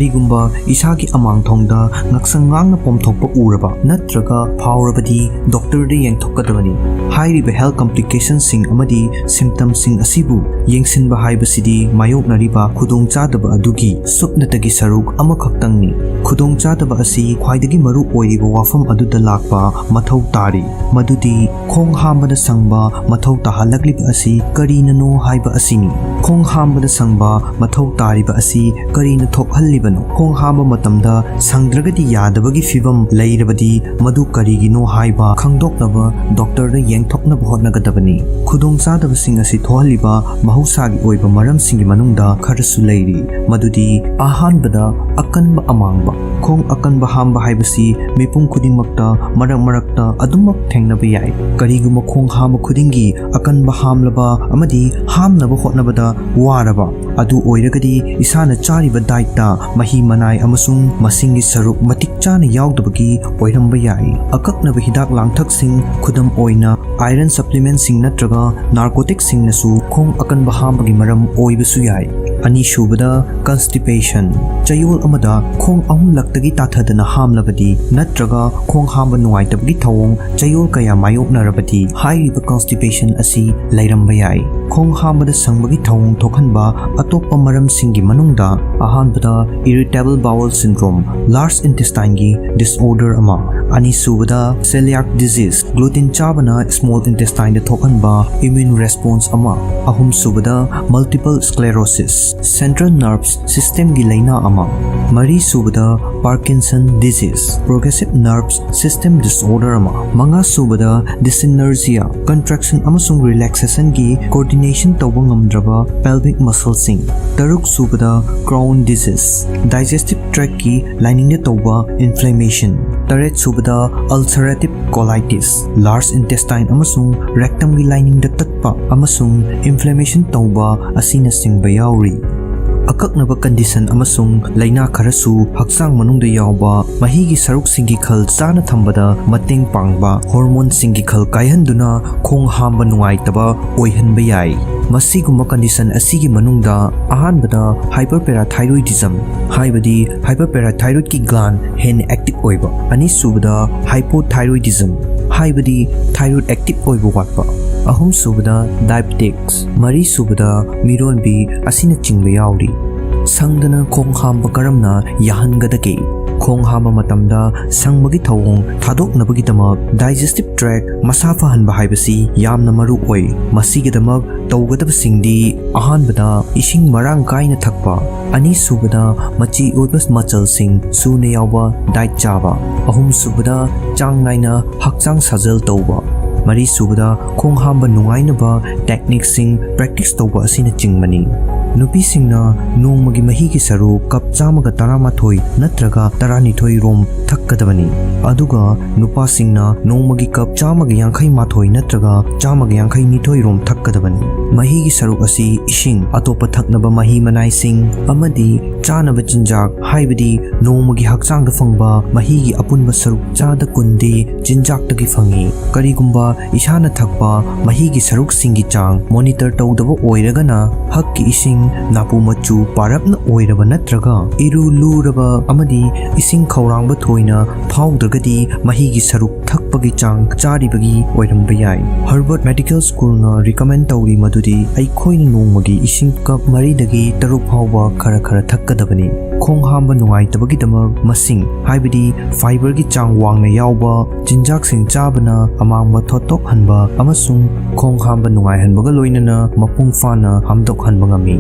ꯀꯔꯤꯒꯨꯝꯕ ꯏꯁꯥꯒꯤ ꯑꯃꯥꯡꯊꯣꯡꯗ ꯉꯛꯁꯪ ꯉꯥꯡꯅ ꯄꯣꯝꯊꯣꯛꯄ ꯎꯔꯕ ꯅꯠꯇ꯭ꯔꯒ ꯐꯥꯎꯔꯕꯗꯤ ꯗꯣꯛꯇꯔꯗ ꯌꯦꯡꯊꯣꯛꯀꯗꯕꯅꯤ꯫ ꯍꯥꯏꯔꯤꯕ health complicationꯁꯤꯡ ꯑꯃꯗꯤ symptomꯁꯤꯡ ꯑꯁꯤꯕꯨ ꯌꯦꯡꯁꯤꯟꯕ ꯍꯥꯏꯕꯁꯤꯗꯤ ꯃꯥꯌꯣꯛꯅꯔꯤꯕ ꯈꯨꯗꯣꯡꯆꯥꯗꯕ ꯑꯗꯨꯒꯤ ꯁꯨꯞꯅꯇꯒꯤ ꯁꯔꯨꯛ ꯑꯃꯈꯛꯇꯪꯅꯤ꯫ ꯈꯨꯗꯣꯡꯆꯥꯗꯕ ꯑꯁꯤ ꯈ꯭ꯋꯥꯏꯗꯒꯤ ꯃꯔꯨ ꯑꯣꯏꯔꯤꯕ ꯋꯥꯐꯝ ꯑꯗꯨꯗ ꯂꯥꯛꯄ ꯃꯊꯧ ꯇꯥꯔꯤ, ꯃꯗꯨꯗꯤ ꯈꯣꯡ ꯍꯥꯝꯕꯗ ꯁꯪꯕ ꯃꯊꯧ ꯇꯥꯍꯜꯂꯛꯂꯤꯕ ꯑꯁꯤ ꯀꯔꯤꯅꯅꯣ ꯍꯥꯏꯕ ꯑꯁꯤꯅꯤ꯫ ꯈꯣꯡ ꯍꯥꯝꯕꯗ ꯁꯪꯕ ꯃꯊꯧ ꯇꯥꯔꯤꯕ ꯑꯁꯤ ꯀꯔꯤꯅ ꯊꯣꯛꯍꯜꯂꯤꯕꯅꯣ? ꯈꯣꯡ ꯍꯥꯝꯕ ꯃꯇꯝꯗ ꯁꯪꯗ꯭ꯔꯒꯗꯤ ꯌꯥꯗꯕꯒꯤ ꯐꯤꯚꯝ ꯂꯩꯔꯕꯗꯤ ꯃꯗꯨ ꯀꯔꯤꯒꯤꯅꯣ ꯍꯥꯏꯕ ꯈꯪꯗꯣꯛꯅꯕ ꯗꯣꯛꯇꯔꯗ ꯌꯦꯡꯊꯣꯛꯅꯕ ꯍꯣꯠꯅꯒꯗꯕꯅꯤ꯫ ꯈꯨꯗꯣꯡꯆꯥꯗꯕꯁꯤꯡ ꯑꯁꯤ ꯊꯣꯛꯍꯜꯂꯤꯕ ꯃꯍꯧꯁꯥꯒꯤ ꯑꯣꯏꯕ ꯃꯔꯝꯁꯤꯡꯒꯤ ꯃꯅꯨꯡꯗ ꯈꯔꯁꯨ ꯂꯩꯔꯤ, ꯃꯗꯨꯗꯤ ꯑꯍꯥꯟꯕꯗ ꯑꯀꯟꯕ ꯑꯃꯥꯡꯕ꯫ ꯈꯣꯡ ꯑꯀꯟꯕ ꯍꯥꯝꯕ ꯍꯥꯏꯕꯁꯤ ꯃꯤꯄꯨꯝ ꯈꯨꯗꯤꯡꯃꯛꯇ ꯃꯔꯛ ꯃꯔꯛꯇ ꯑꯗꯨꯃꯛ ꯊꯦꯡꯅꯕ ꯌꯥꯏ꯫ ꯀꯔꯤꯒꯨꯝꯕ ꯈꯣꯡ ꯍꯥꯝꯕ ꯈꯨꯗꯤꯡꯒꯤ ꯑꯀꯟꯕ ꯍꯥꯝꯂꯕ ꯑꯃꯗꯤ ꯍꯥꯝꯅꯕ ꯍꯣꯠꯅꯕꯗ ꯋꯥꯔꯕ ꯑꯗꯨ ꯑꯣꯏꯔꯒꯗꯤ ꯏꯁꯥꯅ ꯆꯥꯔꯤꯕ dietꯇ ꯃꯍꯤ ꯃꯅꯥꯏ ꯑꯃꯁꯨꯡ ꯃꯁꯤꯡꯒꯤ ꯁꯔꯨꯛ ꯃꯇꯤꯛ ꯆꯥꯅ ꯌꯥꯎꯗꯕꯒꯤ ꯑꯣꯏꯔꯝꯕ ꯌꯥꯏ꯫ ꯑꯀꯛꯅꯕ ꯍꯤꯗꯥꯛ ꯂꯥꯡꯊꯛꯁꯤꯡ, ꯈꯨꯗꯝ ꯑꯣꯏꯅ iron supplementꯁꯤꯡ ꯅꯠꯇ꯭ꯔꯒ narcoticꯁꯤꯡꯅꯁꯨ ꯈꯣꯡ ꯑꯀꯟꯕ ꯍꯥꯝꯕꯒꯤ ꯃꯔꯝ ꯑꯣꯏꯕꯁꯨ ꯌꯥꯏ꯫ ꯑꯅꯤꯁꯨꯕꯗ, constipation꯫ ꯆꯌꯣꯜ ꯑꯃꯗ ꯈꯣꯡ ꯑꯍꯨꯝꯂꯛꯇꯒꯤ ꯇꯥꯊꯗꯅ ꯍꯥꯝꯂꯕꯗꯤ ꯅꯠꯇ꯭ꯔꯒ ꯈꯣꯡ ꯍꯥꯝꯕ ꯅꯨꯡꯉꯥꯏꯇꯕꯒꯤ ꯊꯧꯑꯣꯡ ꯆꯌꯣꯜ ꯀꯌꯥ ꯃꯥꯌꯣꯛꯅꯔꯕꯗꯤ ꯍꯥꯏꯔꯤꯕ constipation ꯑꯁꯤ ꯂꯩꯔꯝꯕ ꯌꯥꯏ꯫ ꯈꯣꯡ ꯍꯥꯝꯕꯗ ꯁꯪꯕꯒꯤ ꯊꯧꯑꯣꯡ ꯊꯣꯛꯍꯟꯕ ꯑꯇꯣꯞꯄ ꯃꯔꯝꯁꯤꯡꯒꯤ ꯃꯅꯨꯡꯗ ꯑꯍꯥꯟꯕꯗ irritable bowel syndrome, large intestineꯒꯤ disorder ꯑꯃ, ꯑꯅꯤꯁꯨꯕꯗ celiac disease, gluten ꯆꯥꯕꯅ small intestineꯗ ꯊꯣꯛꯍꯟꯕ immune response ꯑꯃ, ꯑꯍꯨꯝꯁꯨꯕꯗ multiple sclerosis, central nerves systemꯒꯤ ꯂꯩꯅꯥ ꯑꯃ, ꯃꯔꯤꯁꯨꯕꯗ Parkinson disease, progressive nerves system disorder ꯑꯃ, ꯃꯉꯥꯁꯨꯕꯗ dyssynergia, contraction ꯑꯃꯁꯨꯡ relaxationꯒꯤ coordination ꯇꯧꯕ ꯉꯝꯗ꯭ꯔꯕ pelvic muscleꯁꯤꯡ, ꯇꯔꯨꯛꯁꯨꯕꯗ Crohn disease, digestive tractꯀꯤ liningꯗ ꯇꯧꯕ inflammation, ꯇꯔꯦꯠꯁꯨꯕꯗ ulcerative colitis, large intestine ꯑꯃꯁꯨꯡ rectumꯒꯤ liningꯗ ꯇꯠꯄ ꯑꯃꯁꯨꯡ inflammation ꯇꯧꯕ ꯑꯁꯤꯅꯆꯤꯡꯕ ꯌꯥꯎꯔꯤ꯫ ꯑꯀꯛꯅꯕ ꯀꯟꯗꯤꯁꯟ ꯑꯃꯁꯨꯡ ꯂꯥꯏꯅꯥ ꯈꯔꯁꯨ ꯍꯛꯆꯥꯡ ꯃꯅꯨꯡꯗ ꯌꯥꯎꯕ ꯃꯍꯤꯒꯤ ꯁꯔꯨꯛꯁꯤꯡꯒꯤ ꯈꯜ ꯆꯥꯅ ꯊꯝꯕꯗ ꯃꯇꯦꯡ ꯄꯥꯡꯕ ꯍꯣꯔꯃꯣꯟꯁꯤꯡꯒꯤ ꯈꯜ ꯀꯥꯏꯍꯟꯗꯨꯅ ꯈꯣꯡ ꯍꯥꯝꯕ ꯅꯨꯡꯉꯥꯏꯇꯕ ꯑꯣꯏꯍꯟꯕ ꯌꯥꯏ꯫ ꯃꯁꯤꯒꯨꯝꯕ ꯀꯟꯗꯤꯁꯟ ꯑꯁꯤꯒꯤ ꯃꯅꯨꯡꯗ ꯑꯍꯥꯟꯕꯗ hyperparathyroidism, ꯍꯥꯏꯕꯗꯤ ꯍꯥꯏꯄꯔꯄꯦꯔꯥꯊꯥꯏꯔꯣꯏꯗꯀꯤ ꯒ꯭ꯂꯥꯟ ꯍꯦꯟꯅ ꯑꯦꯛꯇꯤꯚ ꯑꯣꯏꯕ, ꯑꯅꯤꯁꯨꯕꯗ hypothyroidism, ꯍꯥꯏꯕꯗꯤ ꯊꯥꯏꯔꯣꯏꯗ ꯑꯦꯛꯇꯤꯚ ꯑꯣꯏꯕ ꯋꯥꯠꯄ, ꯑꯍꯨꯝꯁꯨꯕꯗ diabetics, ꯃꯔꯤꯁꯨꯕꯗ ꯃꯤꯔꯣꯟꯕꯤ ꯑꯁꯤꯅꯆꯤꯡꯕ ꯌꯥꯎꯔꯤ꯫ ꯁꯪꯗꯅ ꯈꯣꯡ ꯍꯥꯝꯕ ꯀꯔꯝꯅ ꯌꯥꯍꯟꯒꯗꯒꯦ? ꯈꯣꯡ ꯍꯥꯝꯕ ꯃꯇꯝꯗ ꯁꯪꯕꯒꯤ ꯊꯧꯑꯣꯡ ꯊꯥꯗꯣꯛꯅꯕꯒꯤꯗꯃꯛ digestive tract ꯃꯁꯥ ꯐꯍꯟꯕ ꯍꯥꯏꯕꯁꯤ ꯌꯥꯝꯅ ꯃꯔꯨ ꯑꯣꯏ꯫ ꯃꯁꯤꯒꯤꯗꯃꯛ ꯇꯧꯒꯗꯕꯁꯤꯡꯗꯤ: ꯑꯍꯥꯟꯕꯗ, ꯏꯁꯤꯡ ꯃꯔꯥꯡ ꯀꯥꯏꯅ ꯊꯛꯄ, ꯑꯅꯤꯁꯨꯕꯗ, ꯃꯆꯤ ꯑꯣꯏꯕ ꯃꯆꯜꯁꯤꯡ ꯁꯨꯅ ꯌꯥꯎꯕ ꯗꯥꯏꯠ ꯆꯥꯕ, ꯑꯍꯨꯝꯁꯨꯕꯗ, ꯆꯥꯡ ꯅꯥꯏꯅ ꯍꯛꯆꯥꯡ ꯁꯥꯖꯦꯜ ꯇꯧꯕ, ꯃꯔꯤꯁꯨꯕꯗ, ꯈꯣꯡ ꯍꯥꯝꯕ ꯅꯨꯡꯉꯥꯏꯅꯕ ꯇꯦꯛꯅꯤꯛꯁꯤꯡ ꯄ꯭ꯔꯦꯛꯇꯤꯁ ꯇꯧꯕ ꯑꯁꯤꯅꯆꯤꯡꯕꯅꯤ꯫ ꯅꯨꯄꯤꯁꯤꯡꯅ ꯅꯣꯡꯃꯒꯤ ꯃꯍꯤꯒꯤ ꯁꯔꯨꯛ ꯀꯞ ꯆꯥꯝꯃꯒ ꯇꯔꯥꯃꯥꯊꯣꯏ ꯅꯠꯇ꯭ꯔꯒ ꯇꯔꯥꯅꯤꯊꯣꯏ ꯔꯣꯝ ꯊꯛꯀꯗꯕꯅꯤ, ꯑꯗꯨꯒ ꯅꯨꯄꯥꯁꯤꯡꯅ ꯅꯣꯡꯃꯒꯤ ꯀꯞ ꯆꯥꯝꯃꯒ ꯌꯥꯡꯈꯩ ꯃꯥꯊꯣꯏ ꯅꯠꯇ꯭ꯔꯒ ꯆꯥꯝꯃꯒ ꯌꯥꯡꯈꯩ ꯅꯤꯊꯣꯏ ꯔꯣꯝ ꯊꯛꯀꯗꯕꯅꯤ꯫ ꯃꯍꯤꯒꯤ ꯁꯔꯨꯛ ꯑꯁꯤ ꯏꯁꯤꯡ, ꯑꯇꯣꯞꯄ ꯊꯛꯅꯕ ꯃꯍꯤ ꯃꯅꯥꯏꯁꯤꯡ ꯑꯃꯗꯤ ꯆꯥꯅꯕ ꯆꯤꯟꯖꯥꯛ, ꯍꯥꯏꯕꯗꯤ ꯅꯣꯡꯃꯒꯤ ꯍꯛꯆꯥꯡꯗ ꯐꯪꯕ ꯃꯍꯤꯒꯤ ꯑꯄꯨꯟꯕ ꯁꯔꯨꯛ ꯆꯥꯗ ꯀꯨꯟꯗꯤ ꯆꯤꯟꯖꯥꯛꯇꯒꯤ ꯐꯪꯏ꯫ ꯀꯔꯤꯒꯨꯝꯕ ꯏꯁꯥꯅ ꯊꯛꯄ ꯃꯍꯤꯒꯤ ꯁꯔꯨꯛꯁꯤꯡꯒꯤ ꯆꯥꯡ ꯃꯣꯅꯤꯇꯔ ꯇꯧꯗꯕ ꯑꯣꯏꯔꯒꯅ, ꯍꯛꯀꯤ ꯏꯁꯤꯡ ꯅꯥꯄꯨ ꯃꯆꯨ ꯄꯥꯔꯞꯅ ꯑꯣꯏꯔꯕ ꯅꯠꯇ꯭ꯔꯒ ꯏꯔꯨ ꯂꯨꯔꯕ ꯑꯃꯗꯤ ꯏꯁꯤꯡ ꯈꯧꯔꯥꯡꯕ ꯊꯣꯏꯅ ꯐꯥꯎꯗ꯭ꯔꯒꯗꯤ, ꯃꯍꯤꯒꯤ ꯁꯔꯨꯛ ꯊꯛꯄꯒꯤ ꯆꯥꯡ ꯆꯥꯔꯤꯕꯒꯤ ꯑꯣꯏꯔꯝꯕ ꯌꯥꯏ꯫ ꯍꯔꯕꯔꯠ ꯃꯦꯗꯤꯀꯦꯜ ꯁ꯭ꯀꯨꯜꯅ ꯔꯤꯀꯃꯦꯟ ꯇꯧꯔꯤ ꯃꯗꯨꯗꯤ ꯑꯩꯈꯣꯏꯅ ꯅꯣꯡꯃꯒꯤ ꯏꯁꯤꯡ ꯀꯞ ꯃꯔꯤꯗꯒꯤ ꯇꯔꯨꯛ ꯐꯥꯎꯕ ꯈꯔ ꯈꯔ ꯊꯛꯀꯗꯕꯅꯤ꯫ ꯈꯣꯡ ꯍꯥꯝꯕ ꯅꯨꯡꯉꯥꯏꯇꯕꯒꯤꯗꯃꯛ ꯃꯁꯤꯡ, ꯍꯥꯏꯕꯗꯤ ꯐꯥꯏꯕꯔꯒꯤ ꯆꯥꯡ ꯋꯥꯡꯅ ꯌꯥꯎꯕ ꯆꯤꯟꯖꯥꯛꯁꯤꯡ ꯆꯥꯕꯅ ꯑꯃꯥꯡꯕ ꯊꯣꯠꯇꯣꯛꯍꯟꯕ ꯑꯃꯁꯨꯡ ꯈꯣꯡ ꯍꯥꯝꯕ ꯅꯨꯡꯉꯥꯏꯍꯟꯕꯒ ꯂꯣꯏꯅꯅ ꯃꯄꯨꯡ ꯐꯥꯅ ꯍꯥꯝꯗꯣꯛꯍꯟꯕ ꯉꯝꯃꯤ꯫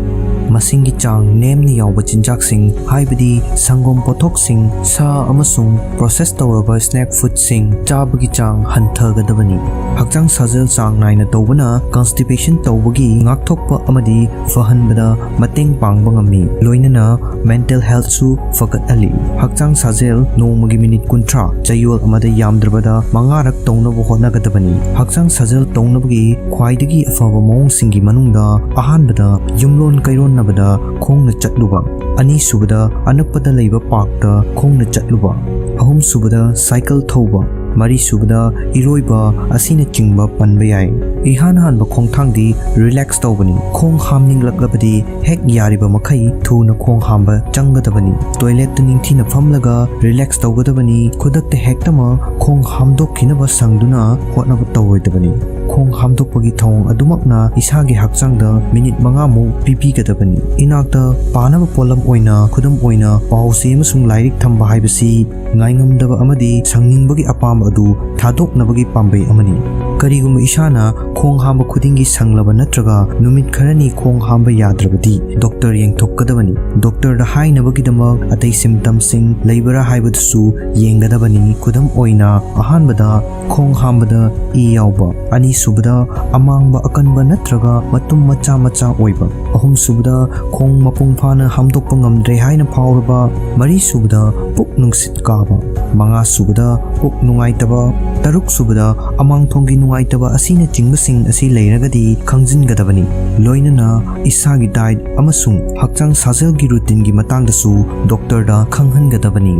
ꯃꯁꯤꯡꯒꯤ ꯆꯥꯡ ꯅꯦꯝꯅ ꯌꯥꯎꯕ ꯆꯤꯟꯖꯥꯛꯁꯤꯡ, ꯍꯥꯏꯕꯗꯤ ꯁꯪꯒꯣꯝ ꯄꯣꯠꯊꯣꯛꯁꯤꯡ, ꯁꯥ ꯑꯃꯁꯨꯡ ꯄ꯭ꯔꯣꯁꯦꯁ ꯇꯧꯔꯕ ꯁ꯭ꯅꯦꯛ ꯐꯨꯗꯁꯤꯡ ꯆꯥꯕꯒꯤ ꯆꯥꯡ ꯍꯟꯊꯒꯗꯕꯅꯤ꯫ ꯍꯛꯆꯥꯡ ꯁꯥꯖꯦꯜ ꯆꯥꯡ ꯅꯥꯏꯅ ꯇꯧꯕꯅ ꯀꯟꯁꯇꯤꯄꯦꯁꯟ ꯇꯧꯕꯒꯤ ꯉꯥꯛꯊꯣꯛꯄ ꯑꯃꯗꯤ ꯐꯍꯟꯕꯗ ꯃꯇꯦꯡ ꯄꯥꯡꯕ ꯉꯝꯃꯤ, ꯂꯣꯏꯅꯅ ꯃꯦꯟꯇꯦꯜ ꯍꯦꯜꯊꯁꯨ ꯐꯒꯠꯍꯜꯂꯤ꯫ ꯍꯛꯆꯥꯡ ꯁꯥꯖꯦꯜ ꯅꯣꯡꯃꯒꯤ ꯃꯤꯅꯤꯠ ꯀꯨꯟꯊ꯭ꯔꯥ, ꯆꯌꯣꯜ ꯑꯃꯗ ꯌꯥꯝꯗ꯭ꯔꯕꯗ ꯃꯉꯥꯔꯛ ꯇꯧꯅꯕ ꯍꯣꯠꯅꯒꯗꯕꯅꯤ꯫ ꯍꯛꯆꯥꯡ ꯁꯥꯖꯦꯜ ꯇꯧꯅꯕꯒꯤ ꯈ꯭ꯋꯥꯏꯗꯒꯤ ꯑꯐꯕ ꯃꯑꯣꯡꯁꯤꯡꯒꯤ ꯃꯅꯨꯡꯗ ꯑꯍꯥꯟꯕꯗ ꯌꯨꯝꯂꯣꯟ ꯀꯩꯔꯣꯟ ꯗ ꯈꯣꯡꯅ ꯆꯠꯂꯨꯕ, ꯑꯅꯤꯁꯨꯕꯗ ꯑꯅꯛꯄꯗ ꯂꯩꯕ ꯄꯥꯔꯛꯇ ꯈꯣꯡꯅ ꯆꯠꯂꯨꯕ, ꯑꯍꯨꯝꯁꯨꯕꯗ ꯁꯥꯏꯀꯜ ꯊꯧꯕ, ꯃꯔꯤꯁꯨꯕꯗ ꯏꯔꯣꯏꯕ ꯑꯁꯤꯅꯆꯤꯡꯕ ꯄꯟꯕ ꯌꯥꯏ꯫ ꯏꯍꯥꯟ ꯍꯥꯟꯕ ꯈꯣꯡꯊꯥꯡꯗꯤ ꯔꯤꯂꯦꯛꯁ ꯇꯧꯕꯅꯤ꯫ ꯈꯣꯡ ꯍꯥꯝꯅꯤꯡꯂꯛꯂꯕꯗꯤ ꯍꯦꯛ ꯌꯥꯔꯤꯕ ꯃꯈꯩ ꯊꯨꯅ ꯈꯣꯡ ꯍꯥꯝꯕ ꯆꯪꯒꯗꯕꯅꯤ꯫ ꯇꯣꯏꯂꯦꯠꯇ ꯅꯤꯡꯊꯤꯅ ꯐꯝꯂꯒ ꯔꯤꯂꯦꯛꯁ ꯇꯧꯒꯗꯕꯅꯤ꯫ ꯈꯨꯗꯛꯇ ꯍꯦꯛꯇꯃꯛ ꯈꯣꯡ ꯍꯥꯝꯗꯣꯛꯈꯤꯅꯕ ꯁꯪꯗꯨꯅ ꯍꯣꯠꯅꯕ ꯇꯧꯔꯣꯏꯗꯕꯅꯤ꯫ ꯈꯣꯡ ꯍꯥꯝꯗꯣꯛꯄꯒꯤ ꯊꯧꯑꯣꯡ ꯑꯗꯨꯃꯛꯅ ꯏꯁꯥꯒꯤ ꯍꯛꯆꯥꯡꯗ ꯃꯤꯅꯤꯠ ꯃꯉꯥꯃꯨꯛ ꯄꯤꯕꯤꯒꯗꯕꯅꯤ꯫ ꯏꯅꯥꯛꯇ ꯄꯥꯅꯕ ꯄꯣꯠꯂꯝ ꯑꯣꯏꯅ, ꯈꯨꯗꯝ ꯑꯣꯏꯅ, ꯄꯥꯎ ꯆꯦ ꯑꯃꯁꯨꯡ ꯂꯥꯏꯔꯤꯛ ꯊꯝꯕ ꯍꯥꯏꯕꯁꯤ ꯉꯥꯏꯉꯝꯗꯕ ꯑꯃꯗꯤ ꯁꯪꯅꯤꯡꯕꯒꯤ ꯑꯄꯥꯝꯕ ꯑꯗꯨ ꯊꯥꯗꯣꯛꯅꯕꯒꯤ ꯄꯥꯝꯕꯩ ꯑꯃꯅꯤ꯫ ꯀꯔꯤꯒꯨꯝꯕ ꯏꯁꯥꯅ ꯈꯣꯡ ꯍꯥꯝꯕ ꯈꯨꯗꯤꯡꯒꯤ ꯁꯪꯂꯕ ꯅꯠꯇ꯭ꯔꯒ ꯅꯨꯃꯤꯠ ꯈꯔꯅꯤ ꯈꯣꯡ ꯍꯥꯝꯕ ꯌꯥꯗ꯭ꯔꯕꯗꯤ ꯗꯣꯛꯇꯔ ꯌꯦꯡꯊꯣꯛꯀꯗꯕꯅꯤ꯫ ꯗꯣꯛꯇꯔꯗ ꯍꯥꯏꯅꯕꯒꯤꯗꯃꯛ ꯑꯇꯩ ꯁꯤꯝꯇꯝꯁꯤꯡ ꯂꯩꯕ꯭ꯔꯥ ꯍꯥꯏꯕꯗꯨꯁꯨ ꯌꯦꯡꯒꯗꯕꯅꯤ꯫ ꯈꯨꯗꯝ ꯑꯣꯏꯅ, ꯑꯍꯥꯟꯕꯗ ꯈꯣꯡ ꯍꯥꯝꯕꯗ ꯏ ꯌꯥꯎꯕ, ꯑꯅꯤꯁꯨꯕꯗ ꯑꯃꯥꯡꯕ ꯑꯀꯟꯕ ꯅꯠꯇ꯭ꯔꯒ ꯃꯇꯨꯝ ꯃꯆꯥ ꯃꯆꯥ ꯑꯣꯏꯕ, ꯑꯍꯨꯝꯁꯨꯕꯗ ꯈꯣꯡ ꯃꯄꯨꯡ ꯐꯥꯅ ꯍꯥꯝꯗꯣꯛꯄ ꯉꯝꯗ꯭ꯔꯦ ꯍꯥꯏꯅ ꯐꯥꯎꯔꯕ, ꯃꯔꯤꯁꯨꯕꯗ ꯄꯨꯛ ꯅꯨꯡꯁꯤꯠ ꯀꯥꯕ, ꯃꯉꯥꯁꯨꯕꯗ ꯄꯨꯛ ꯅꯨꯡꯉꯥꯏꯇꯕ, ꯇꯔꯨꯛꯁꯨꯕꯗ ꯑꯃꯥꯡꯊꯣꯡꯒꯤ ꯅꯨꯡꯉꯥꯏꯇꯕ ꯑꯁꯤꯅꯆꯤꯡꯕꯁꯤꯡ ꯑꯁꯤ ꯂꯩꯔꯒꯗꯤ ꯈꯪꯖꯤꯟꯒꯗꯕꯅꯤ꯫ ꯂꯣꯏꯅꯅ ꯏꯁꯥꯒꯤ ꯗꯥꯏꯠ ꯑꯃꯁꯨꯡ ꯍꯛꯆꯥꯡ ꯁꯥꯖꯦꯜꯒꯤ ꯔꯨꯇꯤꯟꯒꯤ ꯃꯇꯥꯡꯗꯁꯨ ꯗꯣꯛꯇꯔꯗ ꯈꯪꯍꯟꯒꯗꯕꯅꯤ꯫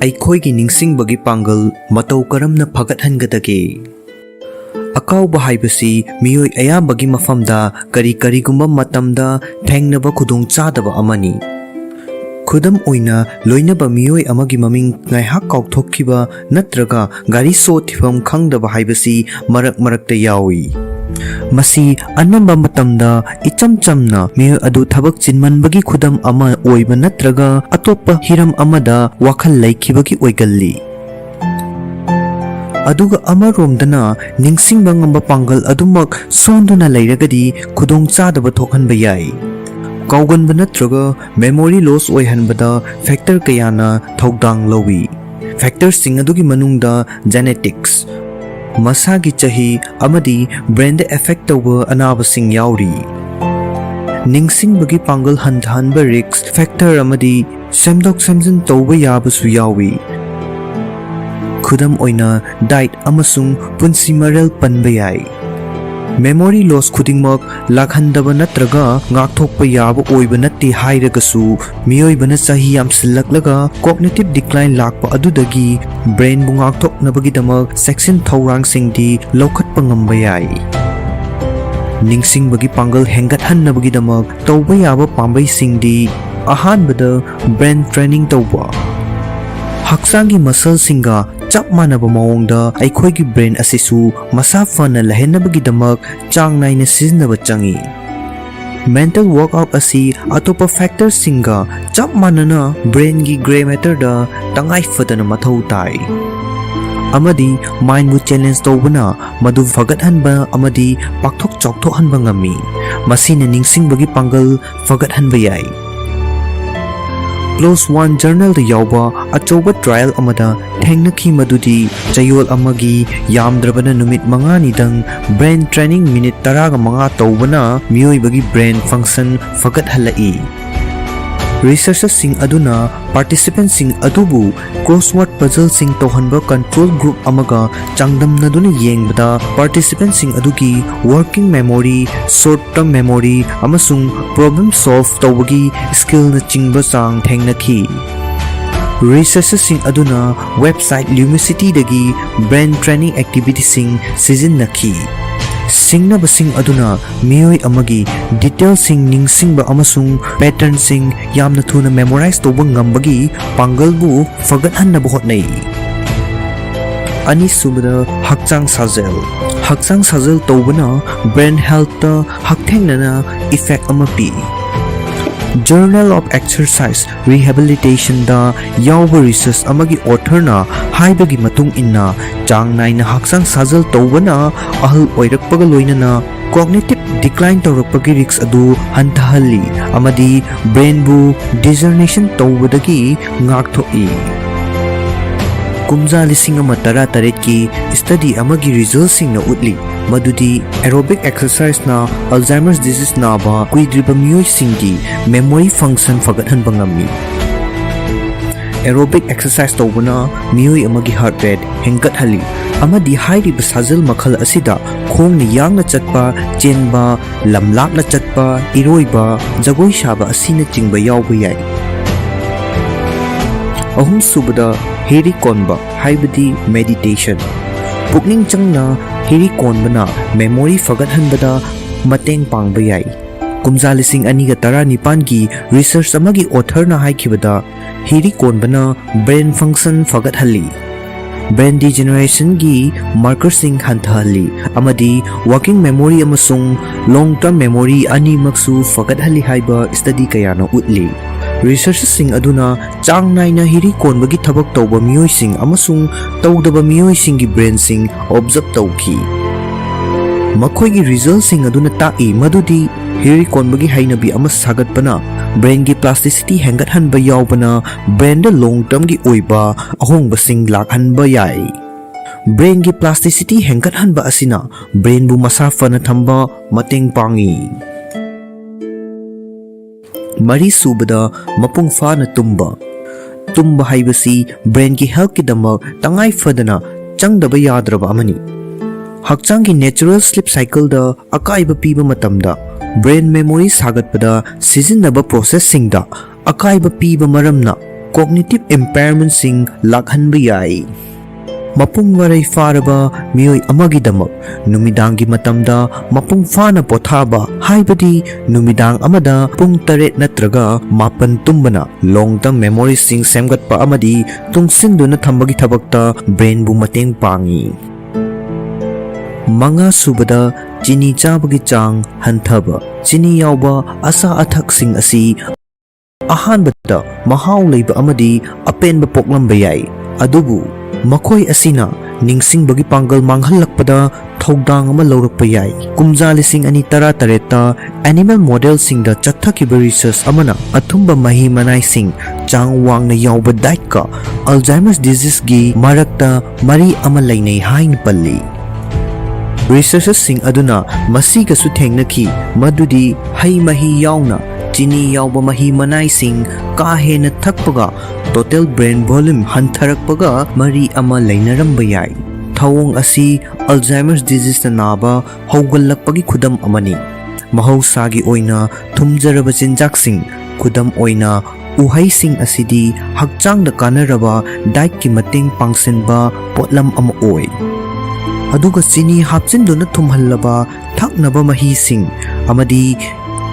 ꯑꯩꯈꯣꯏꯒꯤ ꯅꯤꯡꯁꯤꯡꯕꯒꯤ ꯄꯥꯡꯒꯜ ꯃꯇꯧ ꯀꯔꯝꯅ ꯐꯒꯠꯍꯟꯒꯗꯒꯦ? ꯑꯀꯥꯎꯕ ꯍꯥꯏꯕꯁꯤ ꯃꯤꯑꯣꯏ ꯑꯌꯥꯝꯕꯒꯤ ꯃꯐꯝꯗ ꯀꯔꯤ ꯀꯔꯤꯒꯨꯝꯕ ꯃꯇꯝꯗ ꯊꯦꯡꯅꯕ ꯈꯨꯗꯣꯡꯆꯥꯗꯕ ꯑꯃꯅꯤ꯫ ꯈꯨꯗꯝ ꯑꯣꯏꯅ, ꯂꯣꯏꯅꯕ ꯃꯤꯑꯣꯏ ꯑꯃꯒꯤ ꯃꯃꯤꯡ ꯉꯥꯏꯍꯥꯛ ꯀꯥꯎꯊꯣꯛꯈꯤꯕ ꯅꯠꯇ꯭ꯔꯒ ꯒꯥꯔꯤ ꯁꯣ ꯊꯤꯐꯝ ꯈꯪꯗꯕ ꯍꯥꯏꯕꯁꯤ ꯃꯔꯛ ꯃꯔꯛꯇ ꯌꯥꯎꯏ꯫ ꯃꯁꯤ ꯑꯅꯝꯕ ꯃꯇꯝꯗ ꯏꯆꯝ ꯆꯝꯅ ꯃꯤꯑꯣꯏ ꯑꯗꯨ ꯊꯕꯛ ꯆꯤꯟꯃꯟꯕꯒꯤ ꯈꯨꯗꯝ ꯑꯃ ꯑꯣꯏꯕ ꯅꯠꯇ꯭ꯔꯒ ꯑꯇꯣꯞꯄ ꯍꯤꯔꯝ ꯑꯃꯗ ꯋꯥꯈꯜ ꯂꯩꯈꯤꯕꯒꯤ ꯑꯣꯏꯒꯜꯂꯤ꯫ ꯑꯗꯨꯒ ꯑꯃꯔꯣꯝꯗꯅ, ꯅꯤꯡꯁꯤꯡꯕ ꯉꯝꯕ ꯄꯥꯡꯒꯜ ꯑꯗꯨꯃꯛ ꯁꯣꯟꯗꯨꯅ ꯂꯩꯔꯒꯗꯤ ꯈꯨꯗꯣꯡꯆꯥꯗꯕ ꯊꯣꯛꯍꯟꯕ ꯌꯥꯏ꯫ ꯀꯥꯎꯒꯟꯕ ꯅꯠꯇ꯭ꯔꯒ ꯃꯦꯃꯣꯔꯤ ꯂꯣꯁ ꯑꯣꯏꯍꯟꯕꯗ ꯐꯦꯛꯇꯔ ꯀꯌꯥꯅ ꯊꯧꯗꯥꯡ ꯂꯧꯏ꯫ ꯐꯦꯛꯇꯔꯁꯤꯡ ꯑꯗꯨꯒꯤ ꯃꯅꯨꯡꯗ ꯖꯦꯅꯦꯇꯤꯛꯁ, ꯃꯁꯥꯒꯤ ꯆꯍꯤ ꯑꯃꯗꯤ ꯕ꯭ꯔꯦꯟꯗ ꯑꯦꯐꯦꯛ ꯇꯧꯕ ꯑꯅꯥꯕꯁꯤꯡ ꯌꯥꯎꯔꯤ꯫ ꯅꯤꯡꯁꯤꯡꯕꯒꯤ ꯄꯥꯡꯒꯜ ꯍꯟꯊꯍꯟꯕ ꯔꯤꯁ꯭ꯛ ꯐꯦꯛꯇꯔ ꯑꯃꯗꯤ ꯁꯦꯝꯗꯣꯛ ꯁꯦꯝꯖꯤꯟ ꯇꯧꯕ ꯌꯥꯕꯁꯨ ꯌꯥꯎꯏ꯫ ꯈꯨꯗꯝ ꯑꯣꯏꯅ diet ꯑꯃꯁꯨꯡ ꯄꯨꯟꯁꯤ ꯃꯔꯦꯜ ꯄꯟꯕ ꯌꯥꯏ꯫ Memory loss ꯈꯨꯗꯤꯡꯃꯛ ꯂꯥꯛꯍꯟꯗꯕ ꯅꯠꯇ꯭ꯔꯒ ꯉꯥꯛꯊꯣꯛꯄ ꯌꯥꯕ ꯑꯣꯏꯕ ꯅꯠꯇꯦ ꯍꯥꯏꯔꯒꯁꯨ, ꯃꯤꯑꯣꯏꯕꯅ ꯆꯍꯤ ꯌꯥꯝꯁꯤꯜꯂꯛꯂꯒ cognitive decline ꯂꯥꯛꯄ ꯑꯗꯨꯗꯒꯤ brainꯕꯨ ꯉꯥꯛꯊꯣꯛꯅꯕꯒꯤꯗꯃꯛ ꯆꯦꯛꯁꯤꯟ ꯊꯧꯔꯥꯡꯁꯤꯡꯗꯤ ꯂꯧꯈꯠꯄ ꯉꯝꯕ ꯌꯥꯏ꯫ ꯅꯤꯡꯁꯤꯡꯕꯒꯤ ꯄꯥꯡꯒꯜ ꯍꯦꯟꯒꯠꯍꯟꯅꯕꯒꯤꯗꯃꯛ ꯇꯧꯕ ꯌꯥꯕ ꯄꯥꯝꯕꯩꯁꯤꯡꯗꯤ, ꯑꯍꯥꯟꯕꯗ, brain training ꯇꯧꯕ꯫ ꯍꯛꯆꯥꯡꯒꯤ muscleꯁꯤꯡꯒ ꯆꯞ ꯃꯥꯟꯅꯕ ꯃꯑꯣꯡꯗ ꯑꯩꯈꯣꯏꯒꯤ brain ꯑꯁꯤꯁꯨ ꯃꯁꯥ ꯐꯅ ꯂꯩꯍꯟꯅꯕꯒꯤꯗꯃꯛ ꯆꯥꯡ ꯅꯥꯏꯅ ꯁꯤꯖꯤꯟꯅꯕ ꯆꯪꯏ꯫ Mental workout ꯑꯁꯤ ꯑꯇꯣꯞꯄ factorꯁꯤꯡꯒ ꯆꯞ ꯃꯥꯟꯅꯅ brainꯒꯤ grey matterꯗ ꯇꯉꯥꯏ ꯐꯗꯅ ꯃꯊꯧ ꯇꯥꯏ꯫ ꯑꯃꯗꯤ mindꯕꯨ challenge ꯇꯧꯕꯅ ꯃꯗꯨ ꯐꯒꯠꯍꯟꯕ ꯑꯃꯗꯤ ꯄꯥꯛꯊꯣꯛ ꯆꯥꯎꯊꯣꯛꯍꯟꯕ ꯉꯝꯃꯤ꯫ ꯃꯁꯤꯅ ꯅꯤꯡꯁꯤꯡꯕꯒꯤ ꯄꯥꯡꯒꯜ ꯐꯒꯠꯍꯟꯕ ꯌꯥꯏ꯫ Close One Journalꯗ ꯌꯥꯎꯕ ꯑꯆꯧꯕ trial ꯑꯃꯗ ꯊꯦꯡꯅꯈꯤ ꯃꯗꯨꯗꯤ ꯆꯌꯣꯜ ꯑꯃꯒꯤ ꯌꯥꯝꯗ꯭ꯔꯕꯗ ꯅꯨꯃꯤꯠ ꯃꯉꯥꯅꯤꯗꯪ brain training minute ꯇꯔꯥꯒ ꯃꯉꯥ ꯇꯧꯕꯅ ꯃꯤꯑꯣꯏꯕꯒꯤ brain function ꯐꯒꯠꯍꯜꯂꯛꯏ꯫ Researcherꯁꯤꯡ ꯑꯗꯨꯅ participantꯁꯤꯡ ꯑꯗꯨꯕꯨ crossword puzzleꯁꯤꯡ ꯇꯧꯍꯟꯕ control group ꯑꯃꯒ ꯆꯥꯡꯗꯝꯅꯗꯨꯅ ꯌꯦꯡꯕꯗ, participantꯁꯤꯡ ꯑꯗꯨꯒꯤ working memory, short term memory, ꯑꯃꯁꯨꯡ problem solve ꯇꯧꯕꯒꯤ skillꯅꯆꯤꯡꯕ ꯆꯥꯡ ꯊꯦꯡꯅꯈꯤ꯫ Researcherꯁꯤꯡ ꯑꯗꯨꯅ website Lumincityꯗꯒꯤ brain training activityꯁꯤꯡ ꯁꯤꯖꯤꯟꯅꯈꯤ꯫ ꯁꯤꯡꯅꯕꯁꯤꯡ ꯑꯗꯨꯅ ꯃꯤꯑꯣꯏ ꯑꯃꯒꯤ detailꯁꯤꯡ ꯅꯤꯡꯁꯤꯡꯕ ꯑꯃꯁꯨꯡ patternꯁꯤꯡ ꯌꯥꯝꯅ ꯊꯨꯅ memorize ꯇꯧꯕ ꯉꯝꯕꯒꯤ ꯄꯥꯡꯒꯜꯕꯨ ꯐꯒꯠꯍꯟꯅꯕ ꯍꯣꯠꯅꯩ꯫ ꯑꯅꯤꯁꯨꯕꯗ, ꯍꯛꯆꯥꯡ ꯁꯥꯖꯦꯜ꯫ ꯍꯛꯆꯥꯡ ꯁꯥꯖꯦꯜ ꯇꯧꯕꯅ brain healthꯇ ꯍꯛꯊꯦꯡꯅꯅ effect ꯑꯃ ꯄꯤ꯫ Journal of Exercise Rehabilitationꯗ ꯌꯥꯎꯕ research ꯑꯃꯒꯤ authorꯅ ꯍꯥꯏꯕꯒꯤ ꯃꯇꯨꯡ ꯏꯟꯅ, ꯆꯥꯡ ꯅꯥꯏꯅ ꯍꯛꯆꯥꯡ ꯁꯥꯖꯦꯜ ꯇꯧꯕꯅ ꯑꯍꯜ ꯑꯣꯏꯔꯛꯄꯒ ꯂꯣꯏꯅꯅ cognitive decline ꯇꯧꯔꯛꯄꯒꯤ risk ꯑꯗꯨ ꯍꯟꯊꯍꯜꯂꯤ ꯑꯃꯗꯤ brainꯕꯨ degeneration ꯇꯧꯕꯗꯒꯤ ꯉꯥꯛꯊꯣꯛꯏ꯫ ꯀꯨꯝꯖꯥ ꯂꯤꯁꯤꯡ ꯑꯃ ꯇꯔꯥ ꯇꯔꯦꯠꯀꯤ study ꯑꯃꯒꯤ resultꯁꯤꯡꯅ ꯎꯠꯂꯤ ꯃꯗꯨꯗꯤ aerobic exerciseꯅ Alzheimer's disease ꯅꯥꯕ ꯀꯨꯏꯗ꯭ꯔꯤꯕ ꯃꯤꯑꯣꯏꯁꯤꯡꯒꯤ memory function ꯐꯒꯠꯍꯟꯕ ꯉꯝꯃꯤ꯫ Aerobic exercise ꯇꯧꯕꯅ ꯃꯤꯑꯣꯏ ꯑꯃꯒꯤ heart rate ꯍꯦꯟꯒꯠꯍꯜꯂꯤ, ꯑꯃꯗꯤ ꯍꯥꯏꯔꯤꯕ ꯁꯥꯖꯦꯜ ꯃꯈꯜ ꯑꯁꯤꯗ ꯈꯣꯡꯅ ꯌꯥꯡꯅ ꯆꯠꯄ, ꯆꯦꯟꯕ, ꯂꯝꯂꯥꯞꯅ ꯆꯠꯄ, ꯏꯔꯣꯏꯕ, ꯖꯒꯣꯏ ꯁꯥꯕ ꯑꯁꯤꯅꯆꯤꯡꯕ ꯌꯥꯎꯕ ꯌꯥꯏ꯫ ꯑꯍꯨꯝꯁꯨꯕꯗ, ꯍꯤꯔꯤ ꯀꯣꯟꯕ ꯍꯥꯏꯕꯗꯤ meditation꯫ ꯄꯨꯛꯅꯤꯡ ꯆꯪꯅ ꯍꯤꯔꯤ ꯀꯣꯟꯕꯅ memory ꯐꯒꯠꯍꯟꯕꯗ ꯃꯇꯦꯡ ꯄꯥꯡꯕ ꯌꯥꯏ꯫ ꯀꯨꯝꯖꯥ ꯂꯤꯁꯤꯡ ꯑꯅꯤꯒ ꯇꯔꯥꯅꯤꯄꯥꯟꯒꯤ research ꯑꯃꯒꯤ authorꯅ ꯍꯥꯏꯈꯤꯕꯗ, ꯍꯤꯔꯤ ꯀꯣꯟꯕꯅ brain function ꯐꯒꯠꯍꯜꯂꯤ, brain degenerationꯒꯤ markerꯁꯤꯡ ꯍꯟꯊꯍꯜꯂꯤ, ꯑꯃꯗꯤ working memory ꯑꯃꯁꯨꯡ long term memory ꯑꯅꯤꯃꯛꯁꯨ ꯐꯒꯠꯍꯜꯂꯤ ꯍꯥꯏꯕ study ꯀꯌꯥꯅ ꯎꯠꯂꯤ꯫ Researchꯁꯤꯡ ꯑꯗꯨꯅ ꯆꯥꯡ ꯅꯥꯏꯅ ꯍꯤꯔꯤ ꯀꯣꯟꯕꯒꯤ ꯊꯕꯛ ꯇꯧꯕ ꯃꯤꯑꯣꯏꯁꯤꯡ ꯑꯃꯁꯨꯡ ꯇꯧꯗꯕ ꯃꯤꯑꯣꯏꯁꯤꯡꯒꯤ brainꯁꯤꯡ observe ꯇꯧꯈꯤ꯫ ꯃꯈꯣꯏꯒꯤ resultꯁꯤꯡ ꯑꯗꯨꯅ ꯇꯥꯛꯏ ꯃꯗꯨꯗꯤ ꯍꯤꯔꯤ ꯀꯣꯟꯕꯒꯤ ꯍꯩꯅꯕꯤ ꯑꯃ ꯁꯥꯒꯠꯄꯅ brainꯒꯤ plasticity ꯍꯦꯟꯒꯠꯍꯟꯕ ꯌꯥꯎꯕꯅ brainꯗ long termꯒꯤ ꯑꯣꯏꯕ ꯑꯍꯣꯡꯕꯁꯤꯡ ꯂꯥꯛꯍꯟꯕ ꯌꯥꯏ꯫ Brainꯒꯤ plasticity ꯍꯦꯟꯒꯠꯍꯟꯕ ꯑꯁꯤꯅ brainꯕꯨ ꯃꯁꯥ ꯐꯅ ꯊꯝꯕ ꯃꯇꯦꯡ ꯄꯥꯡꯏ꯫ ꯃꯔꯤꯁꯨꯕꯗ, ꯃꯄꯨꯡ ꯐꯥꯅ ꯇꯨꯝꯕ꯫ ꯇꯨꯝꯕ ꯍꯥꯏꯕꯁꯤ brainꯒꯤ healthꯀꯤꯗꯃꯛ ꯇꯉꯥꯏ ꯐꯗꯅ ꯆꯪꯗꯕ ꯌꯥꯗ꯭ꯔꯕ ꯑꯃꯅꯤ꯫ ꯍꯛꯆꯥꯡꯒꯤ natural sleep cycleꯗ ꯑꯀꯥꯏꯕ ꯄꯤꯕ ꯃꯇꯝꯗ brain memory ꯁꯥꯒꯠꯄꯗ ꯁꯤꯖꯤꯟꯅꯕ processꯁꯤꯡꯗ ꯑꯀꯥꯏꯕ ꯄꯤꯕ ꯃꯔꯝꯅ cognitive impairmentꯁꯤꯡ ꯂꯥꯛꯍꯟꯕ ꯌꯥꯏ꯫ ꯃꯄꯨꯡ ꯃꯔꯩ ꯐꯥꯔꯕ ꯃꯤꯑꯣꯏ ꯑꯃꯒꯤꯗꯃꯛ ꯅꯨꯃꯤꯗꯥꯡꯒꯤ ꯃꯇꯝꯗ ꯃꯄꯨꯡ ꯐꯥꯅ ꯄꯣꯊꯥꯕ, ꯍꯥꯏꯕꯗꯤ ꯅꯨꯃꯤꯗꯥꯡ ꯑꯃꯗ ꯄꯨꯡ ꯇꯔꯦꯠ ꯅꯠꯇ꯭ꯔꯒ ꯃꯥꯄꯟ ꯇꯨꯝꯕꯅ long term memoryꯁꯤꯡ ꯁꯦꯝꯒꯠꯄ ꯑꯃꯗꯤ ꯇꯨꯡꯁꯤꯟꯗꯨꯅ ꯊꯝꯕꯒꯤ ꯊꯕꯛꯇ brainꯕꯨ ꯃꯇꯦꯡ ꯄꯥꯡꯏ꯫ ꯃꯉꯥꯁꯨꯕꯗ, ꯆꯤꯅꯤ ꯆꯥꯕꯒꯤ ꯆꯥꯡ ꯍꯟꯊꯕ꯫ ꯆꯤꯅꯤ ꯌꯥꯎꯕ ꯑꯆꯥ ꯑꯊꯛꯁꯤꯡ ꯑꯁꯤ ꯑꯍꯥꯟꯕꯗ ꯃꯍꯥꯎ ꯂꯩꯕ ꯑꯃꯗꯤ ꯑꯄꯦꯟꯕ ꯄꯣꯛꯂꯝꯕ ꯌꯥꯏ, ꯑꯗꯨꯕꯨ ꯃꯈꯣꯏ ꯑꯁꯤꯅ ꯅꯤꯡꯁꯤꯡꯕꯒꯤ ꯄꯥꯡꯒꯜ ꯃꯥꯡꯍꯜꯂꯛꯄꯗ ꯊꯧꯗꯥꯡ ꯑꯃ ꯂꯧꯔꯛꯄ ꯌꯥꯏ꯫ ꯀꯨꯝꯖꯥ ꯂꯤꯁꯤꯡ ꯑꯅꯤ ꯇꯔꯥꯇꯔꯦꯠꯇ animal modelꯁꯤꯡꯗ ꯆꯠꯊꯈꯤꯕ research ꯑꯃꯅ ꯑꯊꯨꯝꯕ ꯃꯍꯤ ꯃꯅꯥꯏꯁꯤꯡ ꯆꯥꯡ ꯋꯥꯡꯅ ꯌꯥꯎꯕ dietꯀ Alzheimer's diseaseꯒꯤ ꯃꯔꯛꯇ ꯃꯔꯤ ꯑꯃ ꯂꯩꯅꯩ ꯍꯥꯏꯅ ꯄꯜꯂꯤ꯫ Researchꯁꯤꯡ ꯑꯗꯨꯅ ꯃꯁꯤꯒꯁꯨ ꯊꯦꯡꯅꯈꯤ ꯃꯗꯨꯗꯤ ꯍꯩ ꯃꯍꯤ ꯌꯥꯎꯅ ꯆꯤꯅꯤ ꯌꯥꯎꯕ ꯃꯍꯤ ꯃꯅꯥꯏꯁꯤꯡ ꯀꯥ ꯍꯦꯟꯅ ꯊꯛꯄꯒ total brain volume ꯍꯟꯊꯔꯛꯄꯒ ꯃꯔꯤ ꯑꯃ ꯂꯩꯅꯔꯝꯕ ꯌꯥꯏ꯫ ꯊꯧꯑꯣꯡ ꯑꯁꯤ Alzheimer's diseaseꯅ ꯅꯥꯕ ꯍꯧꯒꯠꯂꯛꯄꯒꯤ ꯈꯨꯗꯝ ꯑꯃꯅꯤ꯫ ꯃꯍꯧꯁꯥꯒꯤ ꯑꯣꯏꯅ ꯊꯨꯝꯖꯔꯕ ꯆꯤꯟꯖꯥꯛꯁꯤꯡ, ꯈꯨꯗꯝ ꯑꯣꯏꯅ ꯎꯍꯩꯁꯤꯡ ꯑꯁꯤꯗꯤ ꯍꯛꯆꯥꯡꯗ ꯀꯥꯟꯅꯔꯕ dietꯀꯤ ꯃꯇꯦꯡ ꯄꯥꯡꯁꯤꯟꯕ ꯄꯣꯠꯂꯝ ꯑꯃ ꯑꯣꯏ꯫ ꯑꯗꯨꯒ ꯆꯤꯅꯤ ꯍꯥꯞꯆꯤꯟꯗꯨꯅ ꯊꯨꯝꯍꯜꯂꯕ ꯊꯛꯅꯕ ꯃꯍꯤꯁꯤꯡ ꯑꯃꯗꯤ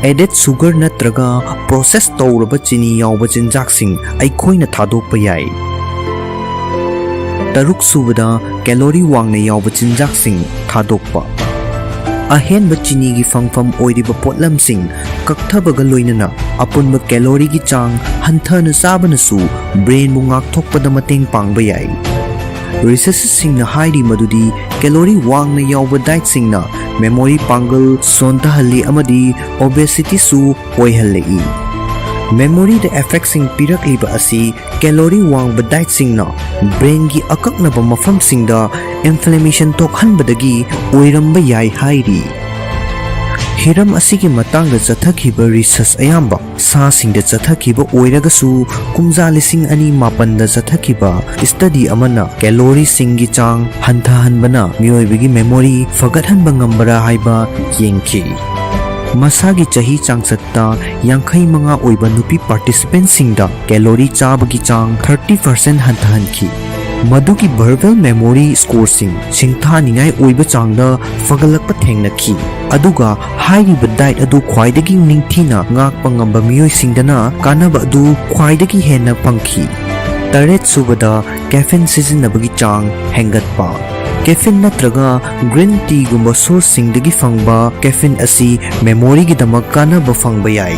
added sugar ꯅꯠꯇ꯭ꯔꯒ process ꯇꯧꯔꯕ ꯆꯤꯅꯤ ꯌꯥꯎꯕ ꯆꯤꯟꯖꯥꯛꯁꯤꯡ ꯑꯩꯈꯣꯏꯅ ꯊꯥꯗꯣꯛꯄ ꯌꯥꯏ꯫ ꯇꯔꯨꯛ ꯁꯨꯕꯗ, calorie ꯋꯥꯡꯅ ꯌꯥꯎꯕ ꯆꯤꯟꯖꯥꯛꯁꯤꯡ ꯊꯥꯗꯣꯛꯄ꯫ ꯑꯍꯦꯟꯕ ꯆꯤꯅꯤꯒꯤ ꯐꯪꯐꯝ ꯑꯣꯏꯔꯤꯕ ꯄꯣꯠꯂꯝꯁꯤꯡ ꯀꯛꯊꯕꯒ ꯂꯣꯏꯅꯅ ꯑꯄꯨꯟꯕ calorie ꯒꯤ ꯆꯥꯡ ꯍꯟꯊꯅ ꯆꯥꯕꯅꯁꯨ brain ꯕꯨ ꯉꯥꯛꯊꯣꯛꯄꯗ ꯃꯇꯦꯡ ꯄꯥꯡꯕ ꯌꯥꯏ꯫ Researchꯁꯤꯡꯅ ꯍꯥꯏꯔꯤ ꯃꯗꯨꯗꯤ calorie ꯋꯥꯡꯅ ꯌꯥꯎꯕ dietꯁꯤꯡꯅ memory ꯄꯥꯡꯒꯜ ꯁꯣꯟꯊꯍꯜꯂꯤ ꯑꯃꯗꯤ obesity ꯁꯨ ꯑꯣꯏꯍꯜꯂꯛꯏ꯫ Memory ꯗ effectꯁꯤꯡ ꯄꯤꯔꯛꯂꯤꯕ ꯑꯁꯤ calorie ꯋꯥꯡꯕ dietꯁꯤꯡꯅ brain ꯒꯤ ꯑꯀꯛꯅꯕ ꯃꯐꯝꯁꯤꯡꯗ inflammation ꯊꯣꯛꯍꯟꯕꯗꯒꯤ ꯑꯣꯏꯔꯝꯕ ꯌꯥꯏ ꯍꯥꯏꯔꯤ꯫ ꯍꯤꯔꯝ ꯑꯁꯤꯒꯤ ꯃꯇꯥꯡꯗ ꯆꯠꯊꯈꯤꯕ research ꯑꯌꯥꯝꯕ ꯁꯥꯁꯤꯡꯗ ꯆꯠꯊꯈꯤꯕ ꯑꯣꯏꯔꯒꯁꯨ, ꯀꯨꯝꯖꯥ ꯂꯤꯁꯤꯡ ꯑꯅꯤ ꯃꯥꯄꯟꯗ ꯆꯠꯊꯈꯤꯕ study ꯑꯃꯅ calorieꯁꯤꯡꯒꯤ ꯆꯥꯡ ꯍꯟꯊꯍꯟꯕꯅ ꯃꯤꯑꯣꯏꯕꯒꯤ memory ꯐꯒꯠꯍꯟꯕ ꯉꯝꯕꯔꯥ ꯍꯥꯏꯕ ꯌꯦꯡꯈꯤ꯫ ꯃꯁꯥꯒꯤ ꯆꯍꯤ ꯆꯥꯡꯆꯠꯇ ꯌꯥꯡꯈꯩ ꯃꯉꯥ ꯑꯣꯏꯕ ꯅꯨꯄꯤ participantꯁꯤꯡꯗ calorie ꯆꯥꯕꯒꯤ ꯆꯥꯡ thirty percent ꯍꯟꯊꯍꯟꯈꯤ꯫ ꯃꯗꯨꯒꯤ verbal memory scoreꯁꯤꯡ ꯁꯤꯡꯊꯥꯅꯤꯡꯉꯥꯏ ꯑꯣꯏꯕ ꯆꯥꯡꯗ ꯐꯒꯠꯂꯛꯄ ꯊꯦꯡꯅꯈꯤ꯫ ꯑꯗꯨꯒ ꯍꯥꯏꯔꯤꯕ diet ꯑꯗꯨ ꯈ꯭ꯋꯥꯏꯗꯒꯤ ꯅꯤꯡꯊꯤꯅ ꯉꯥꯛꯄ ꯉꯝꯕ ꯃꯤꯑꯣꯏꯁꯤꯡꯗꯅ ꯀꯥꯟꯅꯕ ꯑꯗꯨ ꯈ꯭ꯋꯥꯏꯗꯒꯤ ꯍꯦꯟꯅ ꯐꯪꯈꯤ꯫ ꯇꯔꯦꯠ ꯁꯨꯕꯗ, caffeine ꯁꯤꯖꯤꯟꯅꯕꯒꯤ ꯆꯥꯡ ꯍꯦꯟꯒꯠꯄ꯫ Caffeine ꯅꯠꯇ꯭ꯔꯒ green teaꯒꯨꯝꯕ sourceꯁꯤꯡꯗꯒꯤ ꯐꯪꯕ caffeine ꯑꯁꯤ memoryꯒꯤꯗꯃꯛ ꯀꯥꯟꯅꯕ ꯐꯪꯕ ꯌꯥꯏ꯫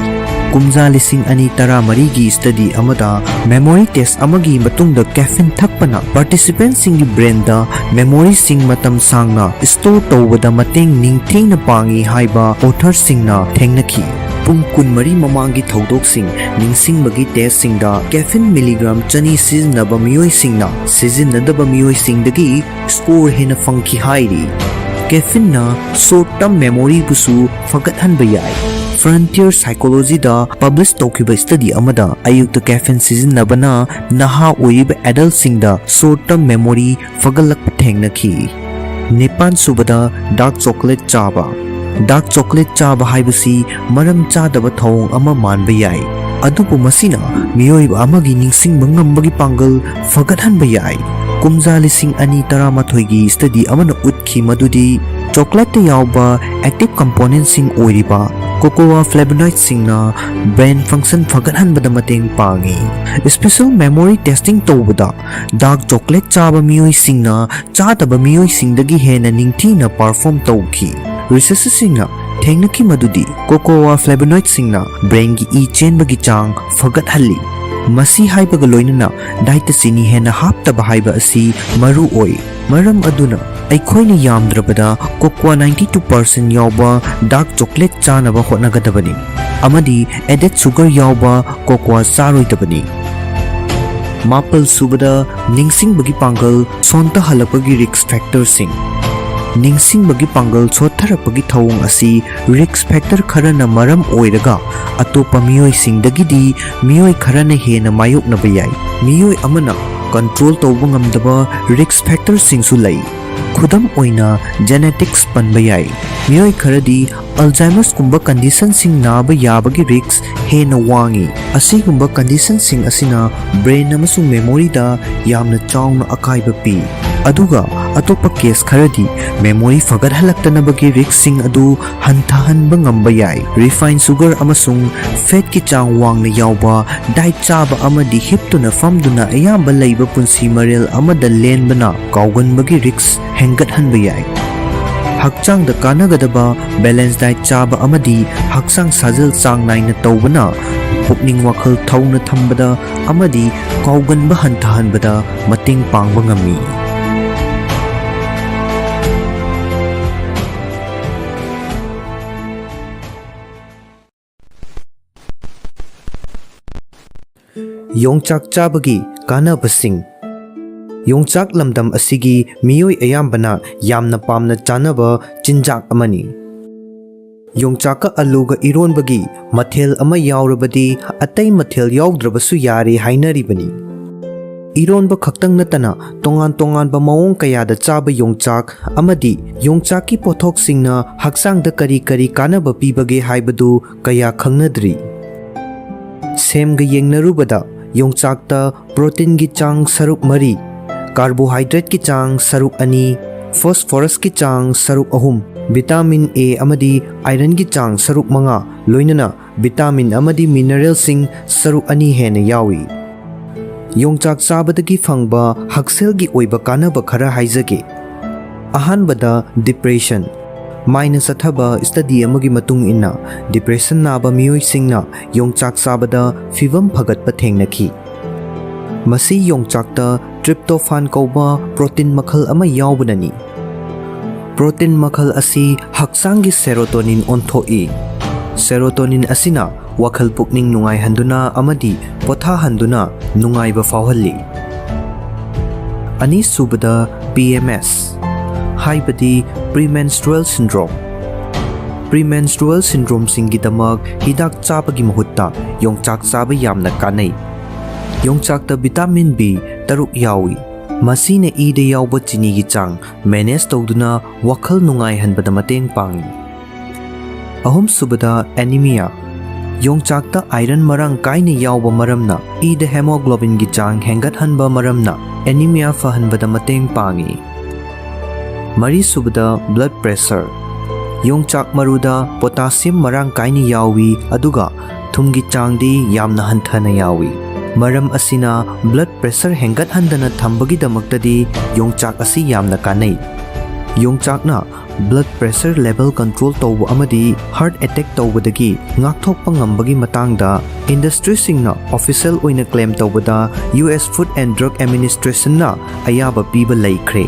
ꯀꯨꯝꯖꯥ ꯂꯤꯁꯤꯡ ꯑꯅꯤ ꯇꯔꯥꯃꯔꯤꯒꯤ study ꯑꯃꯗ memory test ꯑꯃꯒꯤ ꯃꯇꯨꯡꯗ caffeine ꯊꯛꯄꯅ participantꯁꯤꯡꯒꯤ brainꯗ memoryꯁꯤꯡ ꯃꯇꯝ ꯁꯥꯡꯅ store ꯇꯧꯕꯗ ꯃꯇꯦꯡ ꯅꯤꯡꯊꯤꯅ ꯄꯥꯡꯏ ꯍꯥꯏꯕ authorꯁꯤꯡꯅ ꯊꯦꯡꯅꯈꯤ꯫ ꯄꯨꯡ ꯀꯨꯟꯃꯔꯤ ꯃꯃꯥꯡꯒꯤ ꯊꯧꯗꯣꯛꯁꯤꯡ ꯅꯤꯡꯁꯤꯡꯕꯒꯤ testꯁꯤꯡꯗ caffeine milligram ꯆꯅꯤ ꯁꯤꯖꯤꯟꯅꯕ ꯃꯤꯑꯣꯏꯁꯤꯡꯅ ꯁꯤꯖꯤꯟꯅꯗꯕ ꯃꯤꯑꯣꯏꯁꯤꯡꯗꯒꯤ score ꯍꯦꯟꯅ ꯐꯪꯈꯤ ꯍꯥꯏꯔꯤ꯫ Caffeineꯅ short term memoryꯕꯨꯁꯨ ꯐꯒꯠꯍꯟꯕ ꯌꯥꯏ꯫ Frontier Psychologyꯗ publish ꯇꯧꯈꯤꯕ study ꯑꯃꯗ ꯑꯌꯨꯛꯇ caffeine ꯁꯤꯖꯤꯟꯅꯕꯅ ꯅꯍꯥ ꯑꯣꯏꯔꯤꯕ adultꯁꯤꯡꯗ short term memory ꯐꯒꯠꯂꯛꯄ ꯊꯦꯡꯅꯈꯤ꯫ ꯅꯤꯄꯥꯟ ꯁꯨꯕꯗ, dark chocolate ꯆꯥꯕ꯫ Dark chocolate ꯆꯥꯕ ꯍꯥꯏꯕꯁꯤ ꯃꯔꯝ ꯆꯥꯗꯕ ꯊꯧꯑꯣꯡ ꯑꯃ ꯃꯥꯟꯕ ꯌꯥꯏ, ꯑꯗꯨꯕꯨ ꯃꯁꯤꯅ ꯃꯤꯑꯣꯏꯕ ꯑꯃꯒꯤ ꯅꯤꯡꯁꯤꯡꯕ ꯉꯝꯕꯒꯤ ꯄꯥꯡꯒꯜ ꯐꯒꯠꯍꯟꯕ ꯌꯥꯏ꯫ ꯀꯨꯝꯖꯥ ꯂꯤꯁꯤꯡ ꯑꯅꯤ ꯇꯔꯥꯃꯥꯊꯣꯏꯒꯤ study ꯑꯃꯅ ꯎꯠꯈꯤ ꯃꯗꯨꯗꯤ chocolateꯇ ꯌꯥꯎꯕ active componentꯁꯤꯡ ꯑꯣꯏꯔꯤꯕ cocoa flavonoidꯁꯤꯡꯅ brain function ꯐꯒꯠꯍꯟꯕꯗ ꯃꯇꯦꯡ ꯄꯥꯡꯏ꯫ Spatial memory testing ꯇꯧꯕꯗ dark chocolate ꯆꯥꯕ ꯃꯤꯑꯣꯏꯁꯤꯡꯅ ꯆꯥꯗꯕ ꯃꯤꯑꯣꯏꯁꯤꯡꯗꯒꯤ ꯍꯦꯟꯅ ꯅꯤꯡꯊꯤꯅ perform ꯇꯧꯈꯤ꯫ Researcherꯁꯤꯡꯅ ꯊꯦꯡꯅꯈꯤ ꯃꯗꯨꯗꯤ cocoa flavonoidꯁꯤꯡꯅ brainꯒꯤ ꯏ ꯆꯦꯟꯕꯒꯤ ꯆꯥꯡ ꯐꯒꯠꯍꯜꯂꯤ꯫ ꯃꯁꯤ ꯍꯥꯏꯕꯒ ꯂꯣꯏꯅꯅ dietꯇ ꯆꯤꯅꯤ ꯍꯦꯟꯅ ꯍꯥꯞꯇꯕ ꯍꯥꯏꯕ ꯑꯁꯤ ꯃꯔꯨ ꯑꯣꯏ꯫ ꯃꯔꯝ ꯑꯗꯨꯅ ꯑꯩꯈꯣꯏꯅ ꯌꯥꯝꯗ꯭ꯔꯕꯗ cocoa ninety two percent ꯌꯥꯎꯕ dark chocolate ꯆꯥꯅꯕ ꯍꯣꯠꯅꯒꯗꯕꯅꯤ ꯑꯃꯗꯤ added sugar ꯌꯥꯎꯕ cocoa ꯆꯥꯔꯣꯏꯗꯕꯅꯤ꯫ ꯃꯥꯄꯜ ꯁꯨꯕꯗ, ꯅꯤꯡꯁꯤꯡꯕꯒꯤ ꯄꯥꯡꯒꯜ ꯁꯣꯟꯊꯍꯜꯂꯛꯄꯒꯤ risk factorꯁꯤꯡ꯫ ꯅꯤꯡꯁꯤꯡꯕꯒꯤ ꯄꯥꯡꯒꯜ ꯁꯣꯠꯊꯔꯛꯄꯒꯤ ꯊꯧꯑꯣꯡ ꯑꯁꯤ risk factor ꯈꯔꯅ ꯃꯔꯝ ꯑꯣꯏꯔꯒ ꯑꯇꯣꯞꯄ ꯃꯤꯑꯣꯏꯁꯤꯡꯗꯒꯤꯗꯤ ꯃꯤꯑꯣꯏ ꯈꯔꯅ ꯍꯦꯟꯅ ꯃꯥꯌꯣꯛꯅꯕ ꯌꯥꯏ꯫ ꯃꯤꯑꯣꯏ ꯑꯃꯅ control ꯇꯧꯕ ꯉꯝꯗꯕ risk factorꯁꯤꯡꯁꯨ ꯂꯩ꯫ ꯈꯨꯗꯝ ꯑꯣꯏꯅ, genetics ꯄꯟꯕ ꯌꯥꯏ꯫ ꯃꯤꯑꯣꯏ ꯈꯔꯗꯤ Alzheimerꯁꯀꯨꯝꯕ conditionꯁꯤꯡ ꯅꯥꯕ ꯌꯥꯕꯒꯤ risk ꯍꯦꯟꯅ ꯋꯥꯡꯏ꯫ ꯑꯁꯤꯒꯨꯝꯕ conditionꯁꯤꯡ ꯑꯁꯤꯅ brain ꯑꯃꯁꯨꯡ memoryꯗ ꯌꯥꯝꯅ ꯆꯥꯎꯅ ꯑꯀꯥꯏꯕ ꯄꯤ꯫ ꯑꯗꯨꯒ ꯑꯇꯣꯞꯄ case ꯈꯔꯗꯤ memory ꯐꯒꯠꯍꯜꯂꯛꯇꯅꯕꯒꯤ riskꯁꯤꯡ ꯑꯗꯨ ꯍꯟꯊꯍꯟꯕ ꯉꯝꯕ ꯌꯥꯏ꯫ Refined sugar ꯑꯃꯁꯨꯡ fatꯀꯤ ꯆꯥꯡ ꯋꯥꯡꯅ ꯌꯥꯎꯕ diet ꯆꯥꯕ ꯑꯃꯗꯤ ꯍꯤꯞꯇꯨꯅ ꯐꯝꯗꯨꯅ ꯑꯌꯥꯝꯕ ꯂꯩꯕ ꯄꯨꯟꯁꯤ ꯃꯔꯦꯜ ꯑꯃꯗ ꯂꯦꯟꯕꯅ ꯀꯥꯎꯒꯟꯕꯒꯤ risk ꯍꯦꯟꯒꯠꯍꯟꯕ ꯌꯥꯏ꯫ ꯍꯛꯆꯥꯡꯗ ꯀꯥꯟꯅꯒꯗꯕ balance diet ꯆꯥꯕ ꯑꯃꯗꯤ ꯍꯛꯆꯥꯡ ꯁꯥꯖꯦꯜ ꯆꯥꯡ ꯅꯥꯏꯅ ꯇꯧꯕꯅ ꯄꯨꯛꯅꯤꯡ ꯋꯥꯈꯜ ꯊꯧꯅ ꯊꯝꯕꯗ ꯑꯃꯗꯤ ꯀꯥꯎꯒꯟꯕ ꯍꯟꯊꯍꯟꯕꯗ ꯃꯇꯦꯡ ꯄꯥꯡꯕ ꯉꯝꯃꯤ꯫ ꯌꯣꯡꯆꯥꯛ ꯆꯥꯕꯒꯤ ꯀꯥꯟꯅꯕꯁꯤꯡ꯫ ꯌꯣꯡꯆꯥꯛ ꯂꯝꯗꯝ ꯑꯁꯤꯒꯤ ꯃꯤꯑꯣꯏ ꯑꯌꯥꯝꯕꯅ ꯌꯥꯝꯅ ꯄꯥꯝꯅ ꯆꯥꯅꯕ ꯆꯤꯟꯖꯥꯛ ꯑꯃꯅꯤ꯫ ꯌꯣꯡꯆꯥꯛꯀ ꯑꯂꯨꯒ ꯏꯔꯣꯟꯕꯒꯤ ꯃꯊꯦꯜ ꯑꯃ ꯌꯥꯎꯔꯕꯗꯤ ꯑꯇꯩ ꯃꯊꯦꯜ ꯌꯥꯎꯗ꯭ꯔꯕꯁꯨ ꯌꯥꯔꯦ ꯍꯥꯏꯅꯔꯤꯕꯅꯤ꯫ ꯏꯔꯣꯟꯕ ꯈꯛꯇꯪ ꯅꯠꯇꯅ ꯇꯣꯉꯥꯟ ꯇꯣꯉꯥꯟꯕ ꯃꯑꯣꯡ ꯀꯌꯥꯗ ꯆꯥꯕ ꯌꯣꯡꯆꯥꯛ ꯑꯃꯗꯤ ꯌꯣꯡꯆꯥꯛꯀꯤ ꯄꯣꯠꯊꯣꯛꯁꯤꯡꯅ ꯍꯛꯆꯥꯡꯗ ꯀꯔꯤ ꯀꯔꯤ ꯀꯥꯟꯅꯕ ꯄꯤꯕꯒꯦ ꯍꯥꯏꯕꯗꯨ ꯀꯌꯥ ꯈꯪꯅꯗ꯭ꯔꯤ꯫ ꯁꯦꯝꯒ ꯌꯦꯡꯅꯔꯨꯕꯗ ꯌꯣꯡꯆꯥꯛꯇ ꯄ꯭ꯔꯣꯇꯤꯟꯒꯤ ꯆꯥꯡ ꯁꯔꯨꯛ ꯃꯔꯤ, ꯀꯥꯔꯕꯣꯍꯥꯏꯗ꯭ꯔꯦꯠꯀꯤ ꯆꯥꯡ ꯁꯔꯨꯛ ꯑꯅꯤ, ꯐꯣꯁꯐꯣꯔꯁꯀꯤ ꯆꯥꯡ ꯁꯔꯨꯛ ꯑꯍꯨꯝ, ꯚꯤꯇꯥꯃꯤꯟ ꯑꯦ ꯑꯃꯗꯤ ꯑꯥꯏꯔꯟꯒꯤ ꯆꯥꯡ ꯁꯔꯨꯛ ꯃꯉꯥ, ꯂꯣꯏꯅꯅ ꯚꯤꯇꯥꯃꯤꯟ ꯑꯃꯗꯤ ꯃꯤꯅꯔꯦꯜꯁꯤꯡ ꯁꯔꯨꯛ ꯑꯅꯤ ꯍꯦꯟꯅ ꯌꯥꯎꯏ꯫ ꯌꯣꯡꯆꯥꯛ ꯆꯥꯕꯗꯒꯤ ꯐꯪꯕ ꯍꯛꯁꯦꯜꯒꯤ ꯑꯣꯏꯕ ꯀꯥꯟꯅꯕ ꯈꯔ ꯍꯥꯏꯖꯒꯦ꯫ ꯑꯍꯥꯟꯕꯗ, ꯗꯤꯄ꯭ꯔꯦꯁꯟ꯫ ꯃꯥꯏꯅ ꯆꯠꯊꯕ ꯁ꯭ꯇꯗꯤ ꯑꯃꯒꯤ ꯃꯇꯨꯡ ꯏꯟꯅ, ꯗꯤꯄ꯭ꯔꯦꯁꯟ ꯅꯥꯕ ꯃꯤꯑꯣꯏꯁꯤꯡꯅ ꯌꯣꯡꯆꯥꯛ ꯆꯥꯕꯗ ꯐꯤꯚꯝ ꯐꯒꯠꯄ ꯊꯦꯡꯅꯈꯤ꯫ ꯃꯁꯤ ꯌꯣꯡꯆꯥꯛꯇ ꯇ꯭ꯔꯤꯞꯇꯣꯐꯥꯟ ꯀꯧꯕ ꯄ꯭ꯔꯣꯇꯤꯟ ꯃꯈꯜ ꯑꯃ ꯌꯥꯎꯕꯅꯅꯤ꯫ ꯄ꯭ꯔꯣꯇꯤꯟ ꯃꯈꯜ ꯑꯁꯤ ꯍꯛꯆꯥꯡꯒꯤ ꯁꯦꯔꯣꯇꯣꯅꯤꯟ ꯑꯣꯟꯊꯣꯛꯏ꯫ ꯁꯦꯔꯣꯇꯣꯅꯤꯟ ꯑꯁꯤꯅ ꯋꯥꯈꯜ ꯄꯨꯛꯅꯤꯡ ꯅꯨꯡꯉꯥꯏꯍꯟꯗꯨꯅ ꯑꯃꯗꯤ ꯄꯣꯊꯥꯍꯟꯗꯨꯅ ꯅꯨꯡꯉꯥꯏꯕ ꯐꯥꯎꯍꯜꯂꯤ꯫ ꯑꯅꯤꯁꯨꯕꯗ, ꯄꯤ ꯑꯦꯝ ꯑꯦꯁ, ꯍꯥꯏꯕꯗꯤ ꯄ꯭ꯔꯤꯃꯦꯟꯁꯇ꯭ꯔꯨꯑꯦꯜ ꯁꯤꯟꯗ꯭ꯔꯣꯝ꯫ ꯄ꯭ꯔꯤꯃꯦꯟꯁꯇ꯭ꯔꯨꯑꯦꯜ ꯁꯤꯟꯗ꯭ꯔꯣꯝꯁꯤꯡꯒꯤꯗꯃꯛ ꯍꯤꯗꯥꯛ ꯆꯥꯕꯒꯤ ꯃꯍꯨꯠꯇ ꯌꯣꯡꯆꯥꯛ ꯆꯥꯕ ꯌꯥꯝꯅ ꯀꯥꯟꯅꯩ꯫ ꯌꯣꯡꯆꯥꯛꯇ ꯚꯤꯇꯥꯃꯤꯟ ꯕꯤ ꯇꯔꯨꯛ ꯌꯥꯎꯏ꯫ ꯃꯁꯤꯅ ꯏꯗ ꯌꯥꯎꯕ ꯆꯤꯅꯤꯒꯤ ꯆꯥꯡ ꯃꯦꯅꯦꯖ ꯇꯧꯗꯨꯅ ꯋꯥꯈꯜ ꯅꯨꯡꯉꯥꯏꯍꯟꯕꯗ ꯃꯇꯦꯡ ꯄꯥꯡꯏ꯫ ꯑꯍꯨꯝꯁꯨꯕꯗ, ꯑꯦꯅꯤꯃꯤꯌꯥ꯫ ꯌꯣꯡꯆꯥꯛꯇ ꯑꯥꯏꯔꯟ ꯃꯔꯥꯡ ꯀꯥꯏꯅ ꯌꯥꯎꯕ ꯃꯔꯝꯅ ꯏꯗ ꯍꯦꯃꯣꯒ꯭ꯂꯣꯕꯤꯟꯒꯤ ꯆꯥꯡ ꯍꯦꯟꯒꯠꯍꯟꯕ ꯃꯔꯝꯅ ꯑꯦꯅꯤꯃꯤꯌꯥ ꯐꯍꯟꯕꯗ ꯃꯇꯦꯡ ꯄꯥꯡꯏ꯫ ꯃꯔꯤꯁꯨꯕꯗ, ꯕ꯭ꯂꯗ ꯄ꯭ꯔꯦꯁꯔ꯫ ꯌꯣꯡꯆꯥꯛ ꯃꯔꯨꯗ ꯄꯣꯇꯥꯁꯤꯌꯝ ꯃꯔꯥꯡ ꯀꯥꯏꯅ ꯌꯥꯎꯏ, ꯑꯗꯨꯒ ꯊꯨꯝꯒꯤ ꯆꯥꯡꯗꯤ ꯌꯥꯝꯅ ꯍꯟꯊꯅ ꯌꯥꯎꯏ꯫ ꯃꯔꯝ ꯑꯁꯤꯅ ꯕ꯭ꯂꯗ ꯄ꯭ꯔꯦꯁꯔ ꯍꯦꯟꯒꯠꯍꯟꯗꯅ ꯊꯝꯕꯒꯤꯗꯃꯛꯇꯗꯤ ꯌꯣꯡꯆꯥꯛ ꯑꯁꯤ ꯌꯥꯝꯅ ꯀꯥꯟꯅꯩ꯫ ꯌꯣꯡꯆꯥꯛꯅ ꯕ꯭ꯂꯗ ꯄ꯭ꯔꯦꯁꯔ ꯂꯦꯚꯦꯜ ꯀꯟꯇ꯭ꯔꯣꯜ ꯇꯧꯕ ꯑꯃꯗꯤ ꯍꯥꯔꯠ ꯑꯦꯇꯦꯛ ꯇꯧꯕꯗꯒꯤ ꯉꯥꯛꯊꯣꯛꯄ ꯉꯝꯕꯒꯤ ꯃꯇꯥꯡꯗ ꯏꯟꯗꯁꯇ꯭ꯔꯤꯁꯤꯡꯅ ꯑꯣꯐꯤꯁꯤꯌꯦꯜ ꯑꯣꯏꯅ ꯀ꯭ꯂꯦꯝ ꯇꯧꯕꯗ U S food and drug ꯑꯦꯗꯃꯤꯅꯤꯁꯇ꯭ꯔꯦꯁꯟꯅ ꯑꯌꯥꯕ ꯄꯤꯕ ꯂꯩꯈ꯭ꯔꯦ꯫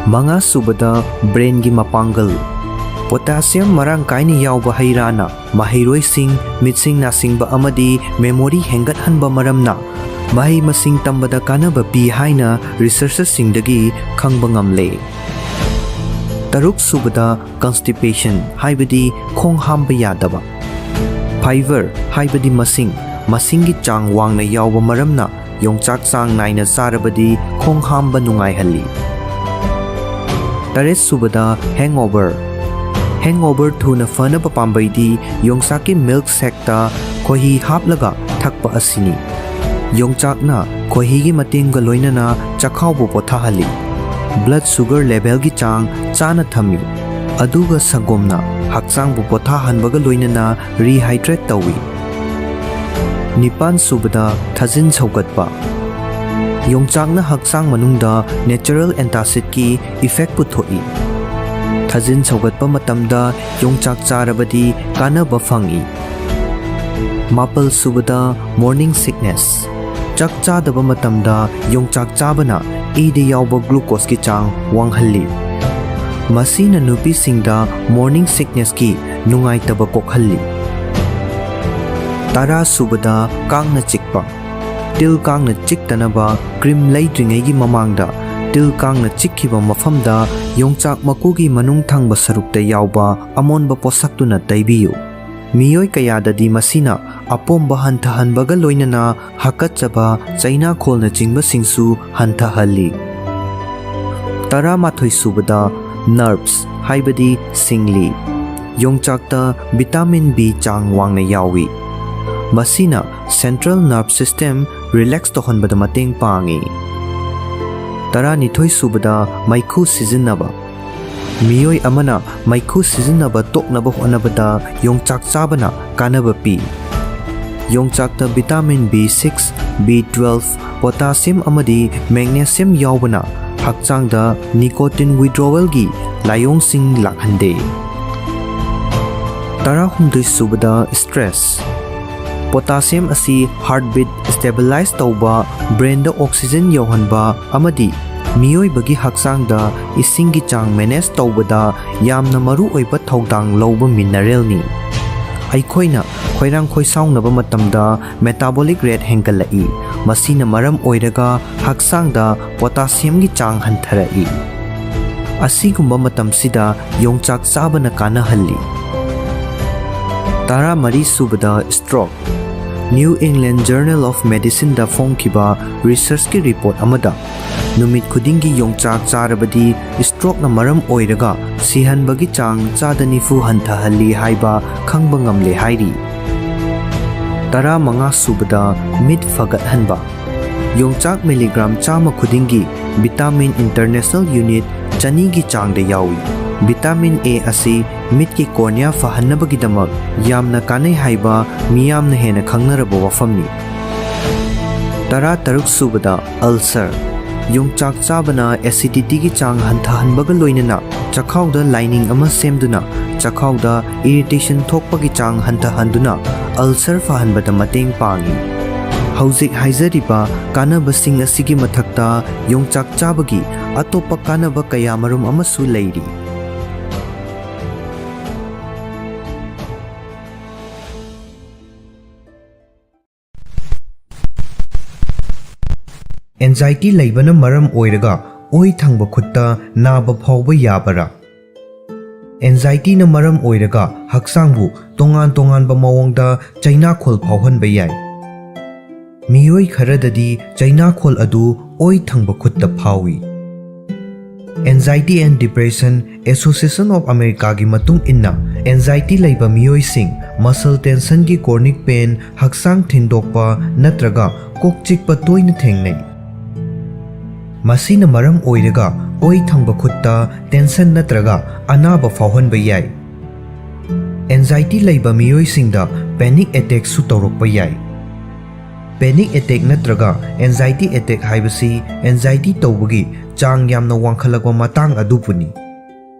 ꯃꯉꯥꯁꯨꯕꯗ, ꯕ꯭ꯔꯦꯟꯒꯤ ꯃꯄꯥꯡꯒꯜ꯫ ꯄꯣꯇꯥꯁꯤꯌꯝ ꯃꯔꯥꯡ ꯀꯥꯏꯅ ꯌꯥꯎꯕ ꯍꯩ ꯔꯥꯅ ꯃꯍꯩꯔꯣꯏꯁꯤꯡ, ꯃꯤꯠꯁꯤꯡ ꯅꯥꯁꯤꯡꯕ ꯑꯃꯗꯤ ꯃꯦꯃꯣꯔꯤ ꯍꯦꯟꯒꯠꯍꯟꯕ ꯃꯔꯝꯅ ꯃꯍꯩ ꯃꯁꯤꯡ ꯇꯝꯕꯗ ꯀꯥꯟꯅꯕ ꯄꯤ ꯍꯥꯏꯅ ꯔꯤꯁꯔꯆꯔꯁꯤꯡꯗꯒꯤ ꯈꯪꯕ ꯉꯝꯂꯦ꯫ ꯇꯔꯨꯛ ꯁꯨꯕꯗ constipation ꯍꯥꯏꯕꯗꯤ ꯈꯣꯡ ꯍꯥꯝꯕ ꯌꯥꯗꯕ꯫ Fiber ꯍꯥꯏꯕꯗꯤ ꯃꯁꯤꯡ, ꯃꯁꯤꯡꯒꯤ ꯆꯥꯡ ꯋꯥꯡꯅ ꯌꯥꯎꯕ ꯃꯔꯝꯅ ꯌꯣꯡꯆꯥꯛ ꯆꯥꯡ ꯅꯥꯏꯅ ꯆꯥꯔꯕꯗꯤ ꯈꯣꯡ ꯍꯥꯝꯕ ꯅꯨꯡꯉꯥꯏꯍꯜꯂꯤ꯫ ꯇꯔꯦꯠ ꯁꯨꯕꯗ hangover꯫ Hangover ꯊꯨꯅ ꯐꯅꯕ ꯄꯥꯝꯕꯩꯗꯤ ꯌꯣꯡꯆꯥꯛꯀꯤ milk shakeꯇ ꯈꯣꯏꯍꯤ ꯍꯥꯞꯂꯒ ꯊꯛꯄ ꯑꯁꯤꯅꯤ꯫ ꯌꯣꯡꯆꯥꯛꯅ ꯈꯣꯏꯍꯤꯒꯤ ꯃꯇꯦꯡꯒ ꯂꯣꯏꯅꯅ ꯆꯈꯥꯎꯕꯨ ꯄꯣꯊꯥꯍꯜꯂꯤ꯫ Blood sugar levelꯒꯤ ꯆꯥꯡ ꯆꯥꯅ ꯊꯝꯃꯤ, ꯑꯗꯨꯒ ꯁꯪꯒꯣꯝꯅ ꯍꯛꯆꯥꯡꯕꯨ ꯄꯣꯊꯥꯍꯟꯕꯒ ꯂꯣꯏꯅꯅ rehydrate ꯇꯧꯏ꯫ ꯅꯤꯄꯥꯟ ꯁꯨꯕꯗ ꯊꯥꯖꯤꯟ ꯁꯧꯒꯠꯄ꯫ ꯌꯣꯡꯆꯥꯛꯅ ꯍꯛꯆꯥꯡ ꯃꯅꯨꯡꯗ natural antacidꯀꯤ effect ꯄꯨꯊꯣꯛꯏ꯫ ꯊꯥꯖꯤꯟ ꯁꯧꯒꯠꯄ ꯃꯇꯝꯗ ꯌꯣꯡꯆꯥꯛ ꯆꯥꯔꯕꯗꯤ ꯀꯥꯟꯅꯕ ꯐꯪꯏ꯫ ꯃꯥꯄꯜ ꯁꯨꯕꯗ morning sickness꯫ ꯆꯥꯛ ꯆꯥꯗꯕ ꯃꯇꯝꯗ ꯌꯣꯡꯆꯥꯛ ꯆꯥꯕꯅ ꯏꯗ ꯌꯥꯎꯕ glucoseꯀꯤ ꯆꯥꯡ ꯋꯥꯡꯍꯜꯂꯤ꯫ ꯃꯁꯤꯅ ꯅꯨꯄꯤꯁꯤꯡꯗ morning sicknessꯀꯤ ꯅꯨꯡꯉꯥꯏꯇꯕ ꯀꯣꯛꯍꯜꯂꯤ꯫ ꯇꯔꯥ ꯁꯨꯕꯗ ꯀꯥꯡꯅ ꯆꯤꯛꯄ꯫ ꯇꯤꯜ ꯀꯥꯡꯅ ꯆꯤꯛꯇꯅꯕ cream ꯂꯩꯗ꯭ꯔꯤꯉꯩꯒꯤ ꯃꯃꯥꯡꯗ ꯇꯤꯜ ꯀꯥꯡꯅ ꯆꯤꯛꯈꯤꯕ ꯃꯐꯝꯗ ꯌꯣꯡꯆꯥꯛ ꯃꯀꯨꯒꯤ ꯃꯅꯨꯡ ꯊꯪꯕ ꯁꯔꯨꯛꯇ ꯌꯥꯎꯕ ꯑꯃꯣꯟꯕ ꯄꯣꯠꯁꯛꯇꯨꯅ ꯇꯩꯕꯤꯌꯨ꯫ ꯃꯤꯑꯣꯏ ꯀꯌꯥꯗꯗꯤ ꯃꯁꯤꯅ ꯑꯄꯣꯝꯕ ꯍꯟꯊꯍꯟꯕꯒ ꯂꯣꯏꯅꯅ ꯍꯥꯀꯠꯆꯕ, ꯆꯩꯅꯥꯈꯣꯜꯅꯆꯤꯡꯕꯁꯤꯡꯁꯨ ꯍꯟꯊꯍꯜꯂꯤ꯫ ꯇꯔꯥꯃꯥꯊꯣꯏ ꯁꯨꯕꯗ nerves ꯍꯥꯏꯕꯗꯤ ꯁꯤꯡꯂꯤ꯫ ꯌꯣꯡꯆꯥꯛꯇ vitamin B ꯆꯥꯡ ꯋꯥꯡꯅ ꯌꯥꯎꯏ꯫ ꯃꯁꯤꯅ central nerve system relax ꯇꯧꯍꯟꯕꯗ ꯃꯇꯦꯡ ꯄꯥꯡꯏ꯫ ꯇꯔꯥꯅꯤꯊꯣꯏ ꯁꯨꯕꯗ ꯃꯩꯈꯨ ꯁꯤꯖꯤꯟꯅꯕ꯫ ꯃꯤꯑꯣꯏ ꯑꯃꯅ ꯃꯩꯈꯨ ꯁꯤꯖꯤꯟꯅꯕ ꯇꯣꯛꯅꯕ ꯍꯣꯠꯅꯕꯗ ꯌꯣꯡꯆꯥꯛ ꯆꯥꯕꯅ ꯀꯥꯟꯅꯕ ꯄꯤ꯫ ꯌꯣꯡꯆꯥꯛꯇ vitamin B six, B twelve, potassium ꯑꯃꯗꯤ magnesium ꯌꯥꯎꯕꯅ ꯍꯛꯆꯥꯡꯗ nicotine withdrawalꯒꯤ ꯂꯥꯏꯑꯣꯡꯁꯤꯡ ꯂꯥꯛꯍꯟꯗꯦ꯫ ꯇꯔꯥꯍꯨꯝꯗꯣꯏ ꯁꯨꯕꯗ stress꯫ Potassium ꯑꯁꯤ heartbeat stabilize ꯇꯧꯕ, brainꯗ oxygen ꯌꯧꯍꯟꯕ ꯑꯃꯗꯤ ꯃꯤꯑꯣꯏꯕꯒꯤ ꯍꯛꯆꯥꯡꯗ ꯏꯁꯤꯡꯒꯤ ꯆꯥꯡ manage ꯇꯧꯕꯗ ꯌꯥꯝꯅ ꯃꯔꯨꯑꯣꯏꯕ ꯊꯧꯗꯥꯡ ꯂꯧꯕ mineralꯅꯤ꯫ ꯑꯩꯈꯣꯏꯅ ꯈꯣꯏꯔꯥꯡ ꯈꯣꯏꯁꯥꯎꯅꯕ ꯃꯇꯝꯗ metabolic rate ꯍꯦꯟꯒꯠꯂꯛꯏ, ꯃꯁꯤꯅ ꯃꯔꯝ ꯑꯣꯏꯔꯒ ꯍꯛꯆꯥꯡꯗ potassiumꯒꯤ ꯆꯥꯡ ꯍꯟꯊꯔꯛꯏ꯫ ꯑꯁꯤꯒꯨꯝꯕ ꯃꯇꯝꯁꯤꯗ ꯌꯣꯡꯆꯥꯛ ꯆꯥꯕꯅ ꯀꯥꯟꯅꯍꯜꯂꯤ꯫ ꯇꯔꯥꯃꯔꯤ ꯁꯨꯕꯗ, stroke꯫ New England Journal of Medicineꯗ ꯐꯣꯡꯈꯤꯕ researchꯀꯤ report ꯑꯃꯗ, ꯅꯨꯃꯤꯠ ꯈꯨꯗꯤꯡꯒꯤ ꯌꯣꯡꯆꯥꯛ ꯆꯥꯔꯕꯗꯤ strokeꯅ ꯃꯔꯝ ꯑꯣꯏꯔꯒ ꯁꯤꯍꯟꯕꯒꯤ ꯆꯥꯡ ꯆꯥꯗ ꯅꯤꯐꯨ ꯍꯟꯊꯍꯜꯂꯤ ꯍꯥꯏꯕ ꯈꯪꯕ ꯉꯝꯂꯦ ꯍꯥꯏꯔꯤ꯫ ꯇꯔꯥꯃꯉꯥ ꯁꯨꯕꯗ, ꯃꯤꯠ ꯐꯒꯠꯍꯟꯕ꯫ ꯌꯣꯡꯆꯥꯛ milligram ꯆꯥꯝꯃ ꯈꯨꯗꯤꯡꯒꯤ vitamin international unit ꯆꯅꯤꯒꯤ ꯆꯥꯡꯗ ꯌꯥꯎꯏ꯫ Vitamin A ꯑꯁꯤ ꯃꯤꯠꯀꯤ cornea ꯐꯍꯟꯅꯕꯒꯤꯗꯃꯛ ꯌꯥꯝꯅ ꯀꯥꯟꯅꯩ ꯍꯥꯏꯕ ꯃꯤꯌꯥꯝꯅ ꯍꯦꯟꯅ ꯈꯪꯅꯔꯕ ꯋꯥꯐꯝꯅꯤ꯫ ꯇꯔꯥꯇꯔꯨꯛ ꯁꯨꯕꯗ, ulcer꯫ ꯌꯣꯡꯆꯥꯛ ꯆꯥꯕꯅ acidityꯒꯤ ꯆꯥꯡ ꯍꯟꯊꯍꯟꯕꯒ ꯂꯣꯏꯅꯅ ꯆꯈꯥꯎꯗ lining ꯑꯃ ꯁꯦꯝꯗꯨꯅ ꯆꯈꯥꯎꯗ irritation ꯊꯣꯛꯄꯒꯤ ꯆꯥꯡ ꯍꯟꯊꯍꯟꯗꯨꯅ ulcer ꯐꯍꯟꯕꯗ ꯃꯇꯦꯡ ꯄꯥꯡꯏ꯫ ꯍꯧꯖꯤꯛ ꯍꯥꯏꯖꯔꯤꯕ ꯀꯥꯟꯅꯕꯁꯤꯡ ꯑꯁꯤꯒꯤ ꯃꯊꯛꯇ ꯌꯣꯡꯆꯥꯛ ꯆꯥꯕꯒꯤ ꯑꯇꯣꯞꯄ ꯀꯥꯟꯅꯕ ꯀꯌꯥꯃꯔꯨꯝ ꯑꯃꯁꯨ ꯂꯩꯔꯤ꯫ Anxiety ꯂꯩꯕꯅ ꯃꯔꯝ ꯑꯣꯏꯔꯒ ꯑꯣꯏ ꯊꯪꯕ ꯈꯨꯠꯇ ꯅꯥꯕ ꯐꯥꯎꯕ ꯌꯥꯕꯔꯥ? Anxietyꯅ ꯃꯔꯝ ꯑꯣꯏꯔꯒ ꯍꯛꯆꯥꯡꯕꯨ ꯇꯣꯉꯥꯟ ꯇꯣꯉꯥꯟꯕ ꯃꯑꯣꯡꯗ ꯆꯩꯅꯥꯈꯣꯜ ꯐꯥꯎꯍꯟꯕ ꯌꯥꯏ꯫ ꯃꯤꯑꯣꯏ ꯈꯔꯗꯗꯤ ꯆꯩꯅꯥꯈꯣꯜ ꯑꯗꯨ ꯑꯣꯏ ꯊꯪꯕ ꯈꯨꯠꯇ ꯐꯥꯎꯏ꯫ Anxiety and Depression Association of Americaꯒꯤ ꯃꯇꯨꯡ ꯏꯟꯅ, anxiety ꯂꯩꯕ ꯃꯤꯑꯣꯏꯁꯤꯡ muscle tensionꯒꯤ chronic pain, ꯍꯛꯆꯥꯡ ꯊꯤꯟꯗꯣꯛꯄ ꯅꯠꯇ꯭ꯔꯒ ꯀꯣꯛ ꯆꯤꯛꯄ ꯇꯣꯏꯅ ꯊꯦꯡꯅꯩ꯫ ꯃꯁꯤꯅ ꯃꯔꯝ ꯑꯣꯏꯔꯒ ꯑꯣꯏ ꯊꯪꯕ ꯈꯨꯠꯇ tension ꯅꯠꯇ꯭ꯔꯒ ꯑꯅꯥꯕ ꯐꯥꯎꯍꯟꯕ ꯌꯥꯏ꯫ Anxiety ꯂꯩꯕ ꯃꯤꯑꯣꯏꯁꯤꯡꯗ panic attackꯁꯨ ꯇꯧꯔꯛꯄ ꯌꯥꯏ꯫ Panic attack ꯅꯠꯇ꯭ꯔꯒ anxiety attack ꯍꯥꯏꯕꯁꯤ anxiety ꯇꯧꯕꯒꯤ ꯆꯥꯡ ꯌꯥꯝꯅ ꯋꯥꯡꯈꯠꯂꯛꯄ ꯃꯇꯥꯡ ꯑꯗꯨꯕꯨꯅꯤ꯫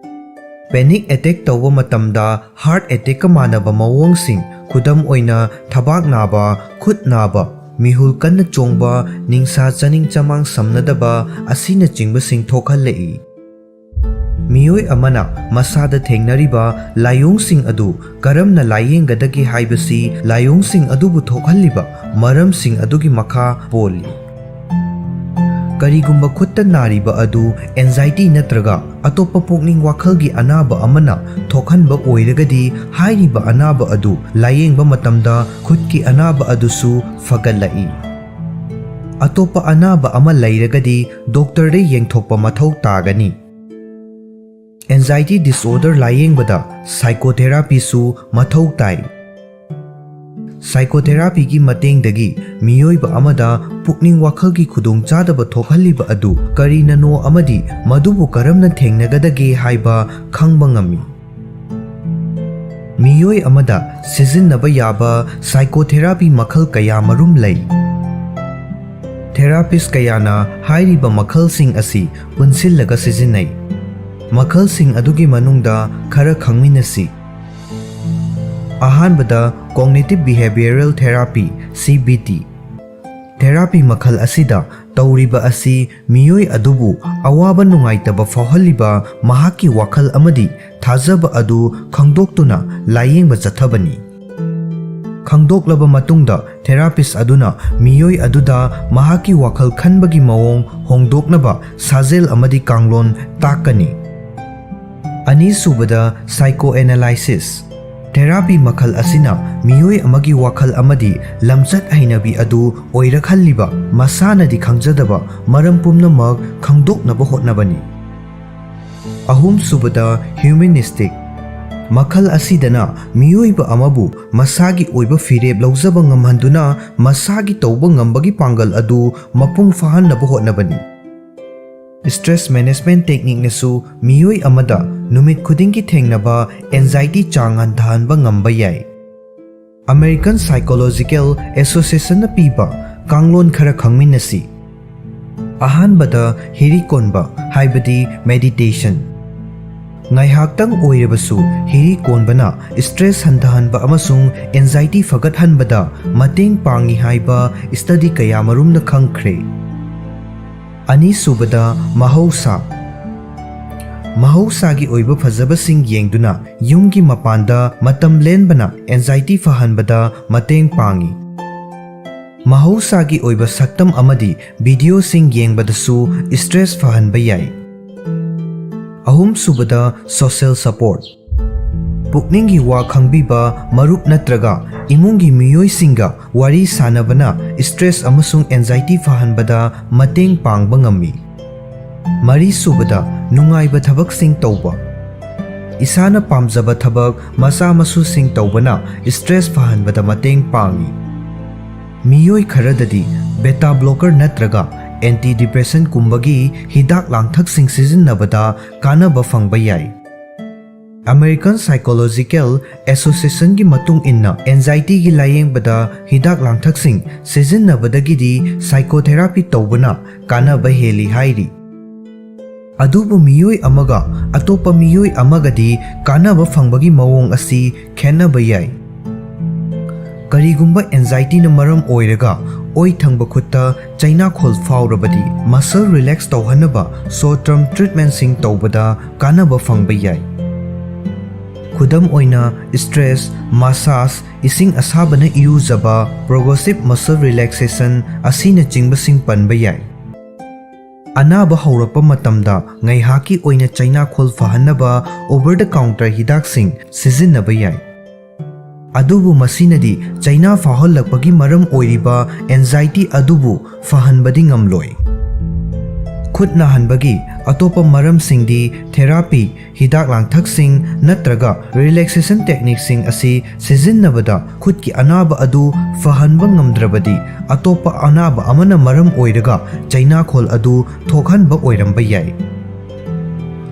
Panic attack ꯇꯧꯕ ꯃꯇꯝꯗ heart attackꯀ ꯃꯥꯟꯅꯕ ꯃꯑꯣꯡꯁꯤꯡ, ꯈꯨꯗꯝ ꯑꯣꯏꯅ ꯊꯕꯥꯛ ꯅꯥꯕ, ꯈꯨꯠ ꯅꯥꯕ, ꯃꯤꯍꯨꯜ ꯀꯟꯅ ꯆꯣꯡꯕ, ꯅꯤꯡꯁꯥ ꯆꯥꯅꯤꯡ ꯆꯃꯥꯡ ꯁꯝꯅꯗꯕ ꯑꯁꯤꯅꯆꯤꯡꯕꯁꯤꯡ ꯊꯣꯛꯍꯜꯂꯛꯏ꯫ ꯃꯤꯑꯣꯏ ꯑꯃꯅ ꯃꯁꯥꯗ ꯊꯦꯡꯅꯔꯤꯕ ꯂꯥꯏꯑꯣꯡꯁꯤꯡ ꯑꯗꯨ ꯀꯔꯝꯅ ꯂꯥꯏꯌꯦꯡꯒꯗꯒꯦ ꯍꯥꯏꯕꯁꯤ ꯂꯥꯏꯑꯣꯡꯁꯤꯡ ꯑꯗꯨꯕꯨ ꯊꯣꯛꯍꯜꯂꯤꯕ ꯃꯔꯝꯁꯤꯡ ꯑꯗꯨꯒꯤ ꯃꯈꯥ ꯄꯣꯜꯂꯤ꯫ ꯀꯔꯤꯒꯨꯝꯕ ꯈꯨꯠꯇ ꯅꯥꯔꯤꯕ ꯑꯗꯨ anxiety ꯅꯠꯇ꯭ꯔꯒ ꯑꯇꯣꯞꯄ ꯄꯨꯛꯅꯤꯡ ꯋꯥꯈꯜꯒꯤ ꯑꯅꯥꯕ ꯑꯃꯅ ꯊꯣꯛꯍꯟꯕ ꯑꯣꯏꯔꯒꯗꯤ, ꯍꯥꯏꯔꯤꯕ ꯑꯅꯥꯕ ꯑꯗꯨ ꯂꯥꯌꯦꯡꯕ ꯃꯇꯝꯗ ꯈꯨꯠꯀꯤ ꯑꯅꯥꯕ ꯑꯗꯨꯁꯨ ꯐꯒꯠꯂꯛꯏ꯫ ꯑꯇꯣꯞꯄ ꯑꯅꯥꯕ ꯑꯃ ꯂꯩꯔꯒꯗꯤ ꯗꯣꯛꯇꯔꯗ ꯌꯦꯡꯊꯣꯛꯄ ꯃꯊꯧ ꯇꯥꯒꯅꯤ꯫ Anxiety disorder ꯂꯥꯌꯦꯡꯕꯗ psychotherapyꯁꯨ ꯃꯊꯧ ꯇꯥꯏ꯫ Psychotherapyꯒꯤ ꯃꯇꯦꯡꯗꯒꯤ ꯃꯤꯑꯣꯏꯕ ꯑꯃꯗ ꯄꯨꯛꯅꯤꯡ ꯋꯥꯈꯜꯒꯤ ꯈꯨꯗꯣꯡꯆꯥꯗꯕ ꯊꯣꯛꯍꯜꯂꯤꯕ ꯑꯗꯨ ꯀꯔꯤꯅꯅꯣ ꯑꯃꯗꯤ ꯃꯗꯨꯕꯨ ꯀꯔꯝꯅ ꯊꯦꯡꯅꯒꯗꯒꯦ ꯍꯥꯏꯕ ꯈꯪꯕ ꯉꯝꯃꯤ꯫ ꯃꯤꯑꯣꯏ ꯑꯃꯗ ꯁꯤꯖꯤꯟꯅꯕ ꯌꯥꯕ psychotherapy ꯃꯈꯜ ꯀꯌꯥ ꯃꯔꯨꯝ ꯂꯩ꯫ Therapist ꯀꯌꯥꯅ ꯍꯥꯏꯔꯤꯕ ꯃꯈꯜꯁꯤꯡ ꯑꯁꯤ ꯄꯨꯟꯁꯤꯜꯂꯒ ꯁꯤꯖꯤꯟꯅꯩ꯫ ꯃꯈꯜꯁꯤꯡ ꯑꯗꯨꯒꯤ ꯃꯅꯨꯡꯗ ꯈꯔ ꯈꯪꯃꯤꯟꯅꯁꯤ꯫ ꯑꯍꯥꯟꯕꯗ, Cognitive Behavioral Therapy, C B T꯫ Therapy ꯃꯈꯜ ꯑꯁꯤꯗ ꯇꯧꯔꯤꯕ ꯑꯁꯤ ꯃꯤꯑꯣꯏ ꯑꯗꯨꯕꯨ ꯑꯋꯥꯕ ꯅꯨꯡꯉꯥꯏꯇꯕ ꯐꯥꯎꯍꯜꯂꯤꯕ ꯃꯍꯥꯛꯀꯤ ꯋꯥꯈꯜ ꯑꯃꯗꯤ ꯊꯥꯖꯕ ꯑꯗꯨ ꯈꯪꯗꯣꯛꯇꯨꯅ ꯂꯥꯌꯦꯡꯕ ꯆꯠꯊꯕꯅꯤ꯫ ꯈꯪꯗꯣꯛꯂꯕ ꯃꯇꯨꯡꯗ, therapist ꯑꯗꯨꯅ ꯃꯤꯑꯣꯏ ꯑꯗꯨꯗ ꯃꯍꯥꯛꯀꯤ ꯋꯥꯈꯜ ꯈꯟꯕꯒꯤ ꯃꯑꯣꯡ ꯍꯣꯡꯗꯣꯛꯅꯕ ꯁꯥꯖꯦꯜ ꯑꯃꯗꯤ ꯀꯥꯡꯂꯣꯟ ꯇꯥꯛꯀꯅꯤ꯫ ꯑꯅꯤꯁꯨꯕꯗ, psychoanalysis꯫ Therapy ꯃꯈꯜ ꯑꯁꯤꯅ ꯃꯤꯑꯣꯏ ꯑꯃꯒꯤ ꯋꯥꯈꯜ ꯑꯃꯗꯤ ꯂꯝꯆꯠ ꯍꯩꯅꯕꯤ ꯑꯗꯨ ꯑꯣꯏꯔꯛꯍꯜꯂꯤꯕ ꯃꯁꯥꯅꯗꯤ ꯈꯪꯖꯗꯕ ꯃꯔꯝ ꯄꯨꯝꯅꯃꯛ ꯈꯪꯗꯣꯛꯅꯕ ꯍꯣꯠꯅꯕꯅꯤ꯫ ꯑꯍꯨꯝꯁꯨꯕꯗ, humanistic꯫ ꯃꯈꯜ ꯑꯁꯤꯗꯅ ꯃꯤꯑꯣꯏꯕ ꯑꯃꯕꯨ ꯃꯁꯥꯒꯤ ꯑꯣꯏꯕ ꯐꯤꯔꯦꯞ ꯂꯧꯖꯕ ꯉꯝꯍꯟꯗꯨꯅ ꯃꯁꯥꯒꯤ ꯇꯧꯕ ꯉꯝꯕꯒꯤ ꯄꯥꯡꯒꯜ ꯑꯗꯨ ꯃꯄꯨꯡ ꯐꯥꯍꯟꯅꯕ ꯍꯣꯠꯅꯕꯅꯤ꯫ Stress management techniqueꯅꯁꯨ ꯃꯤꯑꯣꯏ ꯑꯃꯗ ꯅꯨꯃꯤꯠ ꯈꯨꯗꯤꯡꯒꯤ ꯊꯦꯡꯅꯕ anxiety ꯆꯥꯡ ꯍꯟꯊꯍꯟꯕ ꯉꯝꯕ ꯌꯥꯏ꯫ American Psychological Associationꯅ ꯄꯤꯕ ꯀꯥꯡꯂꯣꯟ ꯈꯔ ꯈꯪꯃꯤꯟꯅꯁꯤ꯫ ꯑꯍꯥꯟꯕꯗ, ꯍꯤꯔꯤ ꯀꯣꯟꯕ, ꯍꯥꯏꯕꯗꯤ meditation꯫ ꯉꯥꯏꯍꯥꯛꯇꯪ ꯑꯣꯏꯔꯕꯁꯨ ꯍꯤꯔꯤ ꯀꯣꯟꯕꯅ stress ꯍꯟꯊꯍꯟꯕ ꯑꯃꯁꯨꯡ anxiety ꯐꯒꯠꯍꯟꯕꯗ ꯃꯇꯦꯡ ꯄꯥꯡꯏ ꯍꯥꯏꯕ study ꯀꯌꯥ ꯃꯔꯨꯝꯅ ꯈꯪꯈ꯭ꯔꯦ꯫ ꯑꯅꯤꯁꯨꯕꯗ, ꯃꯍꯧꯁꯥ꯫ ꯃꯍꯧꯁꯥꯒꯤ ꯑꯣꯏꯕ ꯐꯖꯕꯁꯤꯡ ꯌꯦꯡꯗꯨꯅ ꯌꯨꯝꯒꯤ ꯃꯄꯥꯟꯗ ꯃꯇꯝ ꯂꯦꯟꯕꯅ anxiety ꯐꯍꯟꯕꯗ ꯃꯇꯦꯡ ꯄꯥꯡꯏ꯫ ꯃꯍꯧꯁꯥꯒꯤ ꯑꯣꯏꯕ ꯁꯛꯇꯝ ꯑꯃꯗꯤ ꯚꯤꯗꯤꯑꯣꯁꯤꯡ ꯌꯦꯡꯕꯗꯁꯨ ꯁ꯭ꯇ꯭ꯔꯦꯁ ꯐꯍꯟꯕ ꯌꯥꯏ꯫ ꯑꯍꯨꯝꯁꯨꯕꯗ, social support꯫ ꯄꯨꯛꯅꯤꯡꯒꯤ ꯋꯥ ꯈꯪꯕꯤꯕ ꯃꯔꯨꯞ ꯅꯠꯇ꯭ꯔꯒ ꯏꯃꯨꯡꯒꯤ ꯃꯤꯑꯣꯏꯁꯤꯡꯒ ꯋꯥꯔꯤ ꯁꯥꯅꯕꯅ ꯁ꯭ꯇ꯭ꯔꯦꯁ ꯑꯃꯁꯨꯡ ꯑꯦꯟꯖꯥꯏꯇꯤ ꯐꯍꯟꯕꯗ ꯃꯇꯦꯡ ꯄꯥꯡꯕ ꯉꯝꯃꯤ꯫ ꯃꯔꯤꯁꯨꯕꯗ, ꯅꯨꯡꯉꯥꯏꯕ ꯊꯕꯛꯁꯤꯡ ꯇꯧꯕ꯫ ꯏꯁꯥꯅ ꯄꯥꯝꯖꯕ ꯊꯕꯛ ꯃꯆꯥ ꯃꯁꯨꯁꯤꯡ ꯇꯧꯕꯅ ꯁ꯭ꯇ꯭ꯔꯦꯁ ꯐꯍꯟꯕꯗ ꯃꯇꯦꯡ ꯄꯥꯡꯏ꯫ ꯃꯤꯑꯣꯏ ꯈꯔꯗꯗꯤ ꯕꯦꯇꯥ ꯕ꯭ꯂꯣꯀꯔ ꯅꯠꯇ꯭ꯔꯒ ꯑꯦꯟꯇꯤ ꯗꯤꯄ꯭ꯔꯦꯁꯟꯒꯨꯝꯕꯒꯤ ꯍꯤꯗꯥꯛ ꯂꯥꯡꯊꯛꯁꯤꯡ ꯁꯤꯖꯤꯟꯅꯕꯗ ꯀꯥꯟꯅꯕ ꯐꯪꯕ ꯌꯥꯏ꯫ American Psychological Associationꯒꯤ ꯃꯇꯨꯡ ꯏꯟꯅ, ꯑꯦꯟꯖꯥꯏꯇꯤꯒꯤ ꯂꯥꯌꯦꯡꯕꯗ ꯍꯤꯗꯥꯛ ꯂꯥꯡꯊꯛꯁꯤꯡ ꯁꯤꯖꯤꯟꯅꯕꯗꯒꯤꯗꯤ ꯁꯥꯏꯀꯣꯊꯦꯔꯥꯄꯤ ꯇꯧꯕꯅ ꯀꯥꯟꯅꯕ ꯍꯦꯜꯂꯤ ꯍꯥꯏꯔꯤ꯫ ꯑꯗꯨꯕꯨ ꯃꯤꯑꯣꯏ ꯑꯃꯒ ꯑꯇꯣꯞꯄ ꯃꯤꯑꯣꯏ ꯑꯃꯒꯗꯤ ꯀꯥꯟꯅꯕ ꯐꯪꯕꯒꯤ ꯃꯑꯣꯡ ꯑꯁꯤ ꯈꯦꯠꯅꯕ ꯌꯥꯏ꯫ ꯀꯔꯤꯒꯨꯝꯕ ꯑꯦꯟꯖꯥꯏꯇꯤꯅ ꯃꯔꯝ ꯑꯣꯏꯔꯒ ꯑꯣꯏ ꯊꯪꯕ ꯈꯨꯠꯇ ꯆꯩꯅꯥꯈꯣꯜ ꯐꯥꯎꯔꯕꯗꯤ, ꯃꯁꯜ ꯔꯤꯂꯦꯛꯁ ꯇꯧꯍꯟꯅꯕ ꯁꯣꯔꯠ ꯇꯔꯝ ꯇ꯭ꯔꯤꯠꯃꯦꯟꯁꯤꯡ ꯇꯧꯕꯗ ꯀꯥꯟꯅꯕ ꯐꯪꯕ ꯌꯥꯏ꯫ ꯈꯨꯗꯝ ꯑꯣꯏꯅ, ꯁ꯭ꯇ꯭ꯔꯦꯁ, ꯃꯁꯥꯖ, ꯏꯁꯤꯡ ꯑꯁꯥꯕꯅ ꯏꯔꯨꯖꯕ, ꯄ꯭ꯔꯣꯒ꯭ꯔꯦꯁꯤꯚ ꯃꯁꯜ ꯔꯤꯂꯦꯛꯁꯦꯁꯟ ꯑꯁꯤꯅꯆꯤꯡꯕꯁꯤꯡ ꯄꯟꯕ ꯌꯥꯏ꯫ ꯑꯅꯥꯕ ꯍꯧꯔꯛꯄ ꯃꯇꯝꯗ ꯉꯥꯏꯍꯥꯛꯀꯤ ꯑꯣꯏꯅ ꯆꯩꯅꯥꯈꯣꯜ ꯐꯍꯟꯅꯕ ꯑꯣꯚꯔ ꯗ ꯀꯥꯎꯟꯇꯔ ꯍꯤꯗꯥꯛꯁꯤꯡ ꯁꯤꯖꯤꯟꯅꯕ ꯌꯥꯏ꯫ ꯑꯗꯨꯕꯨ ꯃꯁꯤꯅꯗꯤ ꯆꯩꯅꯥ ꯐꯥꯎꯍꯜꯂꯛꯄꯒꯤ ꯃꯔꯝ ꯑꯣꯏꯔꯤꯕ ꯑꯦꯟꯖꯥꯏꯇꯤ ꯑꯗꯨꯕꯨ ꯐꯍꯟꯕꯗꯤ ꯉꯝꯂꯣꯏ꯫ ꯈꯨꯠ ꯅꯥꯍꯟꯕꯒꯤ ꯑꯇꯣꯞꯄ ꯃꯔꯝꯁꯤꯡꯗꯤ ꯊꯦꯔꯥꯄꯤ, ꯍꯤꯗꯥꯛ ꯂꯥꯡꯊꯛꯁꯤꯡ ꯅꯠꯇ꯭ꯔꯒ ꯔꯤꯂꯦꯛꯁꯦꯁꯟ ꯇꯦꯛꯅꯤꯛꯁꯤꯡ ꯑꯁꯤ ꯁꯤꯖꯤꯟꯅꯕꯗ ꯈꯨꯠꯀꯤ ꯑꯅꯥꯕ ꯑꯗꯨ ꯐꯍꯟꯕ ꯉꯝꯗ꯭ꯔꯕꯗꯤ, ꯑꯇꯣꯞꯄ ꯑꯅꯥꯕ ꯑꯃꯅ ꯃꯔꯝ ꯑꯣꯏꯔꯒ ꯆꯩꯅꯥꯈꯣꯜ ꯑꯗꯨ ꯊꯣꯛꯍꯟꯕ ꯑꯣꯏꯔꯝꯕ ꯌꯥꯏ꯫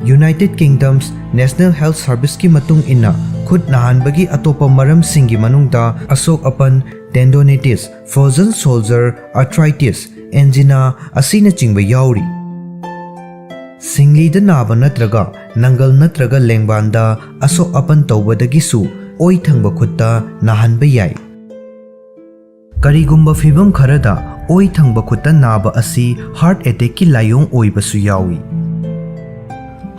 United Kingdom's National Health Serviceꯀꯤ ꯃꯇꯨꯡ ꯏꯟꯅ, ꯈꯨꯠ ꯅꯥꯍꯟꯕꯒꯤ ꯑꯇꯣꯞꯄ ꯃꯔꯝꯁꯤꯡꯒꯤ ꯃꯅꯨꯡꯗ ꯑꯁꯣꯛ ꯑꯄꯟ, ꯇꯦꯟꯗꯣꯅꯤꯇꯤꯁ, ꯐ꯭ꯔꯣꯖꯟ ꯁꯣꯜꯖꯔ, ꯑꯥꯔꯊ꯭ꯔꯥꯏꯇꯤꯁ, ꯑꯦꯟꯖꯤꯅꯥ ꯑꯁꯤꯅꯆꯤꯡꯕ ꯌꯥꯎꯔꯤ꯫ ꯁꯤꯡꯂꯤꯗ ꯅꯥꯕ ꯅꯠꯇ꯭ꯔꯒ ꯅꯪꯒꯜ ꯅꯠꯇ꯭ꯔꯒ ꯂꯦꯡꯕꯥꯟꯗ ꯑꯁꯣꯛ ꯑꯄꯟ ꯇꯧꯕꯗꯒꯤꯁꯨ ꯑꯣꯏ ꯊꯪꯕ ꯈꯨꯠꯇ ꯅꯥꯍꯟꯕ ꯌꯥꯏ꯫ ꯀꯔꯤꯒꯨꯝꯕ ꯐꯤꯚꯝ ꯈꯔꯗ ꯑꯣꯏ ꯊꯪꯕ ꯈꯨꯠꯇ ꯅꯥꯕ ꯑꯁꯤ ꯍꯥꯔꯠ ꯑꯦꯇꯦꯛꯀꯤ ꯂꯥꯏꯑꯣꯡ ꯑꯣꯏꯕꯁꯨ ꯌꯥꯎꯏ꯫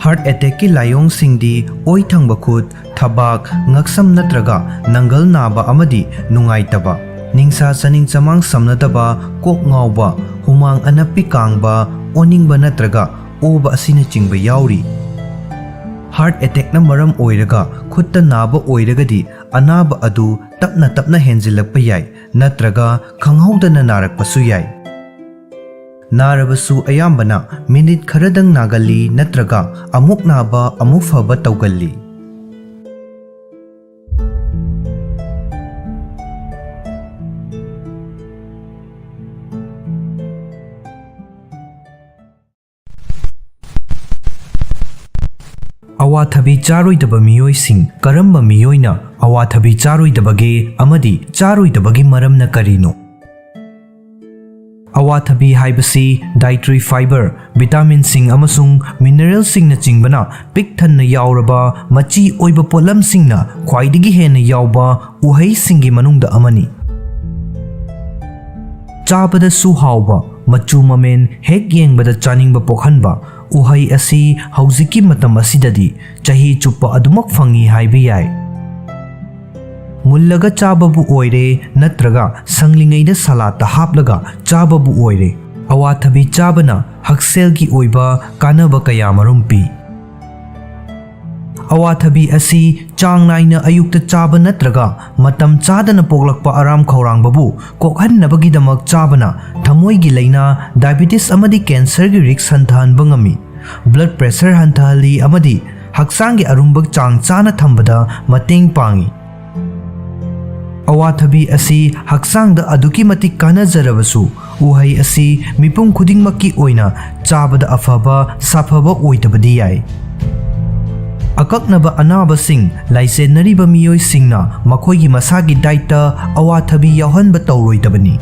ꯍꯥꯔꯠ ꯑꯦꯇꯦꯛꯀꯤ ꯂꯥꯏꯑꯣꯡꯁꯤꯡꯗꯤ ꯑꯣꯏ ꯊꯪꯕ ꯈꯨꯠ, ꯊꯕꯥꯛ, ꯉꯛꯁꯝ ꯅꯠꯇ꯭ꯔꯒ ꯅꯪꯒꯜ ꯅꯥꯕ ꯑꯃꯗꯤ ꯅꯨꯡꯉꯥꯏꯇꯕ, ꯅꯤꯡꯁꯥ ꯆꯥꯅꯤꯡ ꯆꯃꯥꯡ ꯁꯝꯅꯗꯕ, ꯀꯣꯛ ꯉꯥꯎꯕ, ꯍꯨꯃꯥꯡ ꯑꯅꯞꯄꯤ ꯀꯥꯡꯕ, ꯑꯣꯅꯤꯡꯕ ꯅꯠꯇ꯭ꯔꯒ ꯑꯣꯕ ꯑꯁꯤꯅꯆꯤꯡꯕ ꯌꯥꯎꯔꯤ꯫ ꯍꯥꯔꯠ ꯑꯦꯇꯦꯛꯅ ꯃꯔꯝ ꯑꯣꯏꯔꯒ ꯈꯨꯠꯇ ꯅꯥꯕ ꯑꯣꯏꯔꯒꯗꯤ, ꯑꯅꯥꯕ ꯑꯗꯨ ꯇꯞꯅ ꯇꯞꯅ ꯍꯦꯟꯖꯤꯜꯂꯛꯄ ꯌꯥꯏ, ꯅꯠꯇ꯭ꯔꯒ ꯈꯪꯍꯧꯗꯅ ꯅꯥꯔꯛꯄꯁꯨ ꯌꯥꯏ꯫ ꯅꯥꯔꯕꯁꯨ ꯑꯌꯥꯝꯕꯅ ꯃꯤꯅꯤꯠ ꯈꯔꯗꯪ ꯅꯥꯒꯜꯂꯤ, ꯅꯠꯇ꯭ꯔꯒ ꯑꯃꯨꯛ ꯅꯥꯕ ꯑꯃꯨꯛ ꯐꯕ ꯇꯧꯒꯜꯂꯤ꯫ ꯑꯋꯥꯊꯕꯤ ꯆꯥꯔꯣꯏꯗꯕ ꯃꯤꯑꯣꯏꯁꯤꯡ꯫ ꯀꯔꯝꯕ ꯃꯤꯑꯣꯏꯅ ꯑꯋꯥꯊꯕꯤ ꯆꯥꯔꯣꯏꯗꯕꯒꯦ ꯑꯃꯗꯤ ꯆꯥꯔꯣꯏꯗꯕꯒꯤ ꯃꯔꯝꯅ ꯀꯔꯤꯅꯣ? ꯑꯋꯥꯊꯕꯤ ꯍꯥꯏꯕꯁꯤ dietary fiber, ꯚꯤꯇꯥꯃꯤꯟꯁꯤꯡ ꯑꯃꯁꯨꯡ ꯃꯤꯅꯔꯦꯜꯁꯤꯡꯅꯆꯤꯡꯕꯅ ꯄꯤꯛ ꯊꯟꯅ ꯌꯥꯎꯔꯕ ꯃꯆꯤ ꯑꯣꯏꯕ ꯄꯣꯠꯂꯝꯁꯤꯡꯅ ꯈ꯭ꯋꯥꯏꯗꯒꯤ ꯍꯦꯟꯅ ꯌꯥꯎꯕ ꯎꯍꯩꯁꯤꯡꯒꯤ ꯃꯅꯨꯡꯗ ꯑꯃꯅꯤ꯫ ꯆꯥꯕꯗꯁꯨ ꯍꯥꯎꯕ, ꯃꯆꯨ ꯃꯃꯦꯟ ꯍꯦꯛ ꯌꯦꯡꯕꯗ ꯆꯥꯅꯤꯡꯕ ꯄꯣꯛꯍꯟꯕ ꯎꯍꯩ ꯑꯁꯤ ꯍꯧꯖꯤꯛꯀꯤ ꯃꯇꯝ ꯑꯁꯤꯗꯗꯤ ꯆꯍꯤ ꯆꯨꯞꯄ ꯑꯗꯨꯃꯛ ꯐꯪꯏ ꯍꯥꯏꯕ ꯌꯥꯏ꯫ ꯃꯨꯜꯂꯒ ꯆꯥꯕꯕꯨ ꯑꯣꯏꯔꯦ, ꯅꯠꯇ꯭ꯔꯒ ꯁꯪꯂꯤꯉꯩꯗ ꯁꯂꯥꯠꯇ ꯍꯥꯞꯂꯒ ꯆꯥꯕꯕꯨ ꯑꯣꯏꯔꯦ, ꯑꯋꯥꯊꯕꯤ ꯆꯥꯕꯅ ꯍꯛꯁꯦꯜꯒꯤ ꯑꯣꯏꯕ ꯀꯥꯟꯅꯕ ꯀꯌꯥꯃꯔꯨꯝ ꯄꯤ꯫ ꯑꯋꯥꯊꯕꯤ ꯑꯁꯤ ꯆꯥꯡ ꯅꯥꯏꯅ ꯑꯌꯨꯛꯇ ꯆꯥꯕ ꯅꯠꯇ꯭ꯔꯒ ꯃꯇꯝ ꯆꯥꯗꯅ ꯄꯣꯛꯂꯛꯄ ꯑꯔꯥꯝ ꯈꯧꯔꯥꯡꯕꯕꯨ ꯀꯣꯛꯍꯟꯅꯕꯒꯤꯗꯃꯛ ꯆꯥꯕꯅ ꯊꯃꯣꯏꯒꯤ ꯂꯥꯏꯅꯥ, ꯗꯥꯏꯕꯤꯇꯤꯁ ꯑꯃꯗꯤ ꯀꯦꯟꯁꯔꯒꯤ ꯔꯤꯁ꯭ꯛ ꯍꯟꯊꯍꯟꯕ ꯉꯝꯃꯤ, ꯕ꯭ꯂꯗ ꯄ꯭ꯔꯦꯁꯔ ꯍꯟꯊꯍꯜꯂꯤ ꯑꯃꯗꯤ ꯍꯛꯆꯥꯡꯒꯤ ꯑꯔꯨꯝꯕ ꯆꯥꯡ ꯆꯥꯅ ꯊꯝꯕꯗ ꯃꯇꯦꯡ ꯄꯥꯡꯏ꯫ ꯑꯋꯥꯊꯕꯤ ꯑꯁꯤ ꯍꯛꯆꯥꯡꯗ ꯑꯗꯨꯛꯀꯤ ꯃꯇꯤꯛ ꯀꯥꯟꯅꯖꯔꯕꯁꯨ, ꯎꯍꯩ ꯑꯁꯤ ꯃꯤꯄꯨꯝ ꯈꯨꯗꯤꯡꯃꯛꯀꯤ ꯑꯣꯏꯅ ꯆꯥꯕꯗ ꯑꯐꯕ, ꯁꯥꯐꯕ ꯑꯣꯏꯗꯕꯗꯤ ꯌꯥꯏ꯫ ꯑꯀꯛꯅꯕ ꯑꯅꯥꯕꯁꯤꯡ ꯂꯥꯏꯆꯦꯟꯅꯔꯤꯕ ꯃꯤꯑꯣꯏꯁꯤꯡꯅ ꯃꯈꯣꯏꯒꯤ ꯃꯁꯥꯒꯤ ꯗꯥꯏꯠꯇ ꯑꯋꯥꯊꯕꯤ ꯌꯥꯎꯍꯟꯕ ꯇꯧꯔꯣꯏꯗꯕꯅꯤ꯫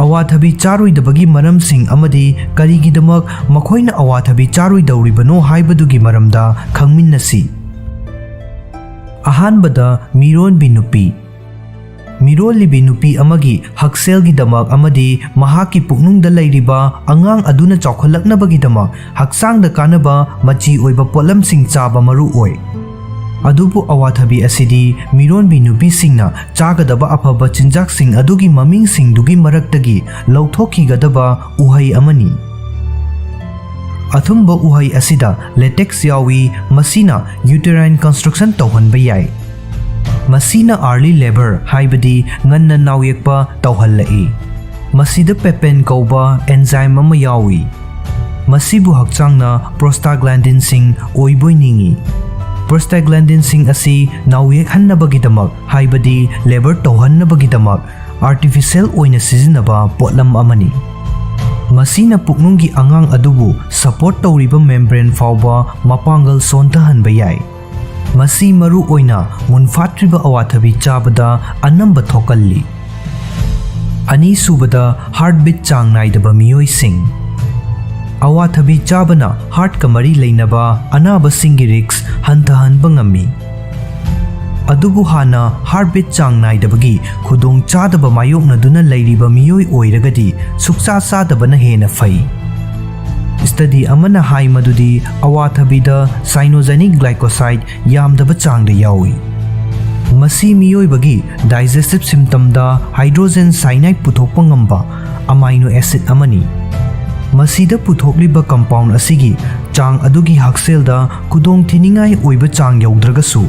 ꯑꯋꯥꯊꯕꯤ ꯆꯥꯔꯣꯏꯗꯕꯒꯤ ꯃꯔꯝꯁꯤꯡ ꯑꯃꯗꯤ ꯀꯔꯤꯒꯤꯗꯃꯛ ꯃꯈꯣꯏꯅ ꯑꯋꯥꯊꯕꯤ ꯆꯥꯔꯣꯏꯗꯧꯔꯤꯕꯅꯣ ꯍꯥꯏꯕꯗꯨꯒꯤ ꯃꯔꯝꯗ ꯈꯪꯃꯤꯟꯅꯁꯤ꯫ ꯑꯍꯥꯟꯕꯗ, ꯃꯤꯔꯣꯟꯕꯤ ꯅꯨꯄꯤ꯫ ꯃꯤꯔꯣꯜꯂꯤꯕꯤ ꯅꯨꯄꯤ ꯑꯃꯒꯤ ꯍꯛꯁꯦꯜꯒꯤꯗꯃꯛ ꯑꯃꯗꯤ ꯃꯍꯥꯛꯀꯤ ꯄꯨꯛꯅꯨꯡꯗ ꯂꯩꯔꯤꯕ ꯑꯉꯥꯡ ꯑꯗꯨꯅ ꯆꯥꯎꯈꯠꯂꯛꯅꯕꯒꯤꯗꯃꯛ ꯍꯛꯆꯥꯡꯗ ꯀꯥꯟꯅꯕ ꯃꯆꯤ ꯑꯣꯏꯕ ꯄꯣꯠꯂꯝꯁꯤꯡ ꯆꯥꯕ ꯃꯔꯨ ꯑꯣꯏ꯫ ꯑꯗꯨꯕꯨ ꯑꯋꯥꯊꯕꯤ ꯑꯁꯤꯗꯤ ꯃꯤꯔꯣꯟꯕꯤ ꯅꯨꯄꯤꯁꯤꯡꯅ ꯆꯥꯒꯗꯕ ꯑꯐꯕ ꯆꯤꯟꯖꯥꯛꯁꯤꯡ ꯑꯗꯨꯒꯤ ꯃꯃꯤꯡꯁꯤꯡꯗꯨꯒꯤ ꯃꯔꯛꯇꯒꯤ ꯂꯧꯊꯣꯛꯈꯤꯒꯗꯕ ꯎꯍꯩ ꯑꯃꯅꯤ꯫ ꯑꯊꯨꯝꯕ ꯎꯍꯩ ꯑꯁꯤꯗ latex ꯌꯥꯎꯏ, ꯃꯁꯤꯅ uterine construction ꯇꯧꯍꯟꯕ ꯌꯥꯏ꯫ ꯃꯁꯤꯅ early labour, ꯍꯥꯏꯕꯗꯤ ꯉꯟꯅ ꯅꯥꯎꯌꯦꯛꯄ ꯇꯧꯍꯜꯂꯛꯏ꯫ ꯃꯁꯤꯗ papain ꯀꯧꯕ enzyme ꯑꯃ ꯌꯥꯎꯏ꯫ ꯃꯁꯤꯕꯨ ꯍꯛꯆꯥꯡꯅ prostaglandinꯁꯤꯡ ꯑꯣꯏꯕꯣꯏ ꯅꯤꯡꯏ꯫ Prostaglandinꯁꯤꯡ ꯑꯁꯤ ꯅꯥꯎꯌꯦꯛꯍꯟꯅꯕꯒꯤꯗꯃꯛ, ꯍꯥꯏꯕꯗꯤ labour ꯇꯧꯍꯟꯅꯕꯒꯤꯗꯃꯛ, artificial ꯑꯣꯏꯅ ꯁꯤꯖꯤꯟꯅꯕ ꯄꯣꯠꯂꯝ ꯑꯃꯅꯤ꯫ ꯃꯁꯤꯅ ꯄꯨꯛꯅꯨꯡꯒꯤ ꯑꯉꯥꯡ ꯑꯗꯨꯕꯨ support ꯇꯧꯔꯤꯕ membrane ꯐꯥꯎꯕ ꯃꯄꯥꯡꯒꯜ ꯁꯣꯟꯊꯍꯟꯕ ꯌꯥꯏ꯫ ꯃꯁꯤ ꯃꯔꯨ ꯑꯣꯏꯅ ꯃꯨꯟꯐꯥꯠꯇ꯭ꯔꯤꯕ ꯑꯋꯥꯊꯕꯤ ꯆꯥꯕꯗ ꯑꯅꯝꯕ ꯊꯣꯛꯀꯜꯂꯤ꯫ ꯑꯅꯤꯁꯨꯕꯗ, heartbeat ꯆꯥꯡ ꯅꯥꯏꯗꯕ ꯃꯤꯑꯣꯏꯁꯤꯡ꯫ ꯑꯋꯥꯊꯕꯤ ꯆꯥꯕꯅ heartꯀ ꯃꯔꯤ ꯂꯩꯅꯕ ꯑꯅꯥꯕꯁꯤꯡꯒꯤ risk ꯍꯟꯊꯍꯟꯕ ꯉꯝꯃꯤ꯫ ꯑꯗꯨꯕꯨ ꯍꯥꯟꯅ heartbeat ꯆꯥꯡ ꯅꯥꯏꯗꯕꯒꯤ ꯈꯨꯗꯣꯡꯆꯥꯗꯕ ꯃꯥꯌꯣꯛꯅꯗꯨꯅ ꯂꯩꯔꯤꯕ ꯃꯤꯑꯣꯏ ꯑꯣꯏꯔꯒꯗꯤ ꯁꯨꯛꯆꯥ ꯆꯥꯗꯕꯅ ꯍꯦꯟꯅ ꯐꯩ꯫ Study ꯑꯃꯅ ꯍꯥꯏ ꯃꯗꯨꯗꯤ ꯑꯋꯥꯊꯕꯤꯗ cyanogenic glycoside ꯌꯥꯝꯗꯕ ꯆꯥꯡꯗ ꯌꯥꯎꯏ꯫ ꯃꯁꯤ ꯃꯤꯑꯣꯏꯕꯒꯤ digestive systemꯗ hydrogen cyanide ꯄꯨꯊꯣꯛꯄ ꯉꯝꯕ amino acid ꯑꯃꯅꯤ꯫ ꯃꯁꯤꯗ ꯄꯨꯊꯣꯛꯂꯤꯕ compound ꯑꯁꯤꯒꯤ ꯆꯥꯡ ꯑꯗꯨꯒꯤ ꯍꯛꯁꯦꯜꯗ ꯈꯨꯗꯣꯡꯊꯤꯅꯤꯡꯉꯥꯏ ꯑꯣꯏꯕ ꯆꯥꯡ ꯌꯧꯗ꯭ꯔꯒꯁꯨ,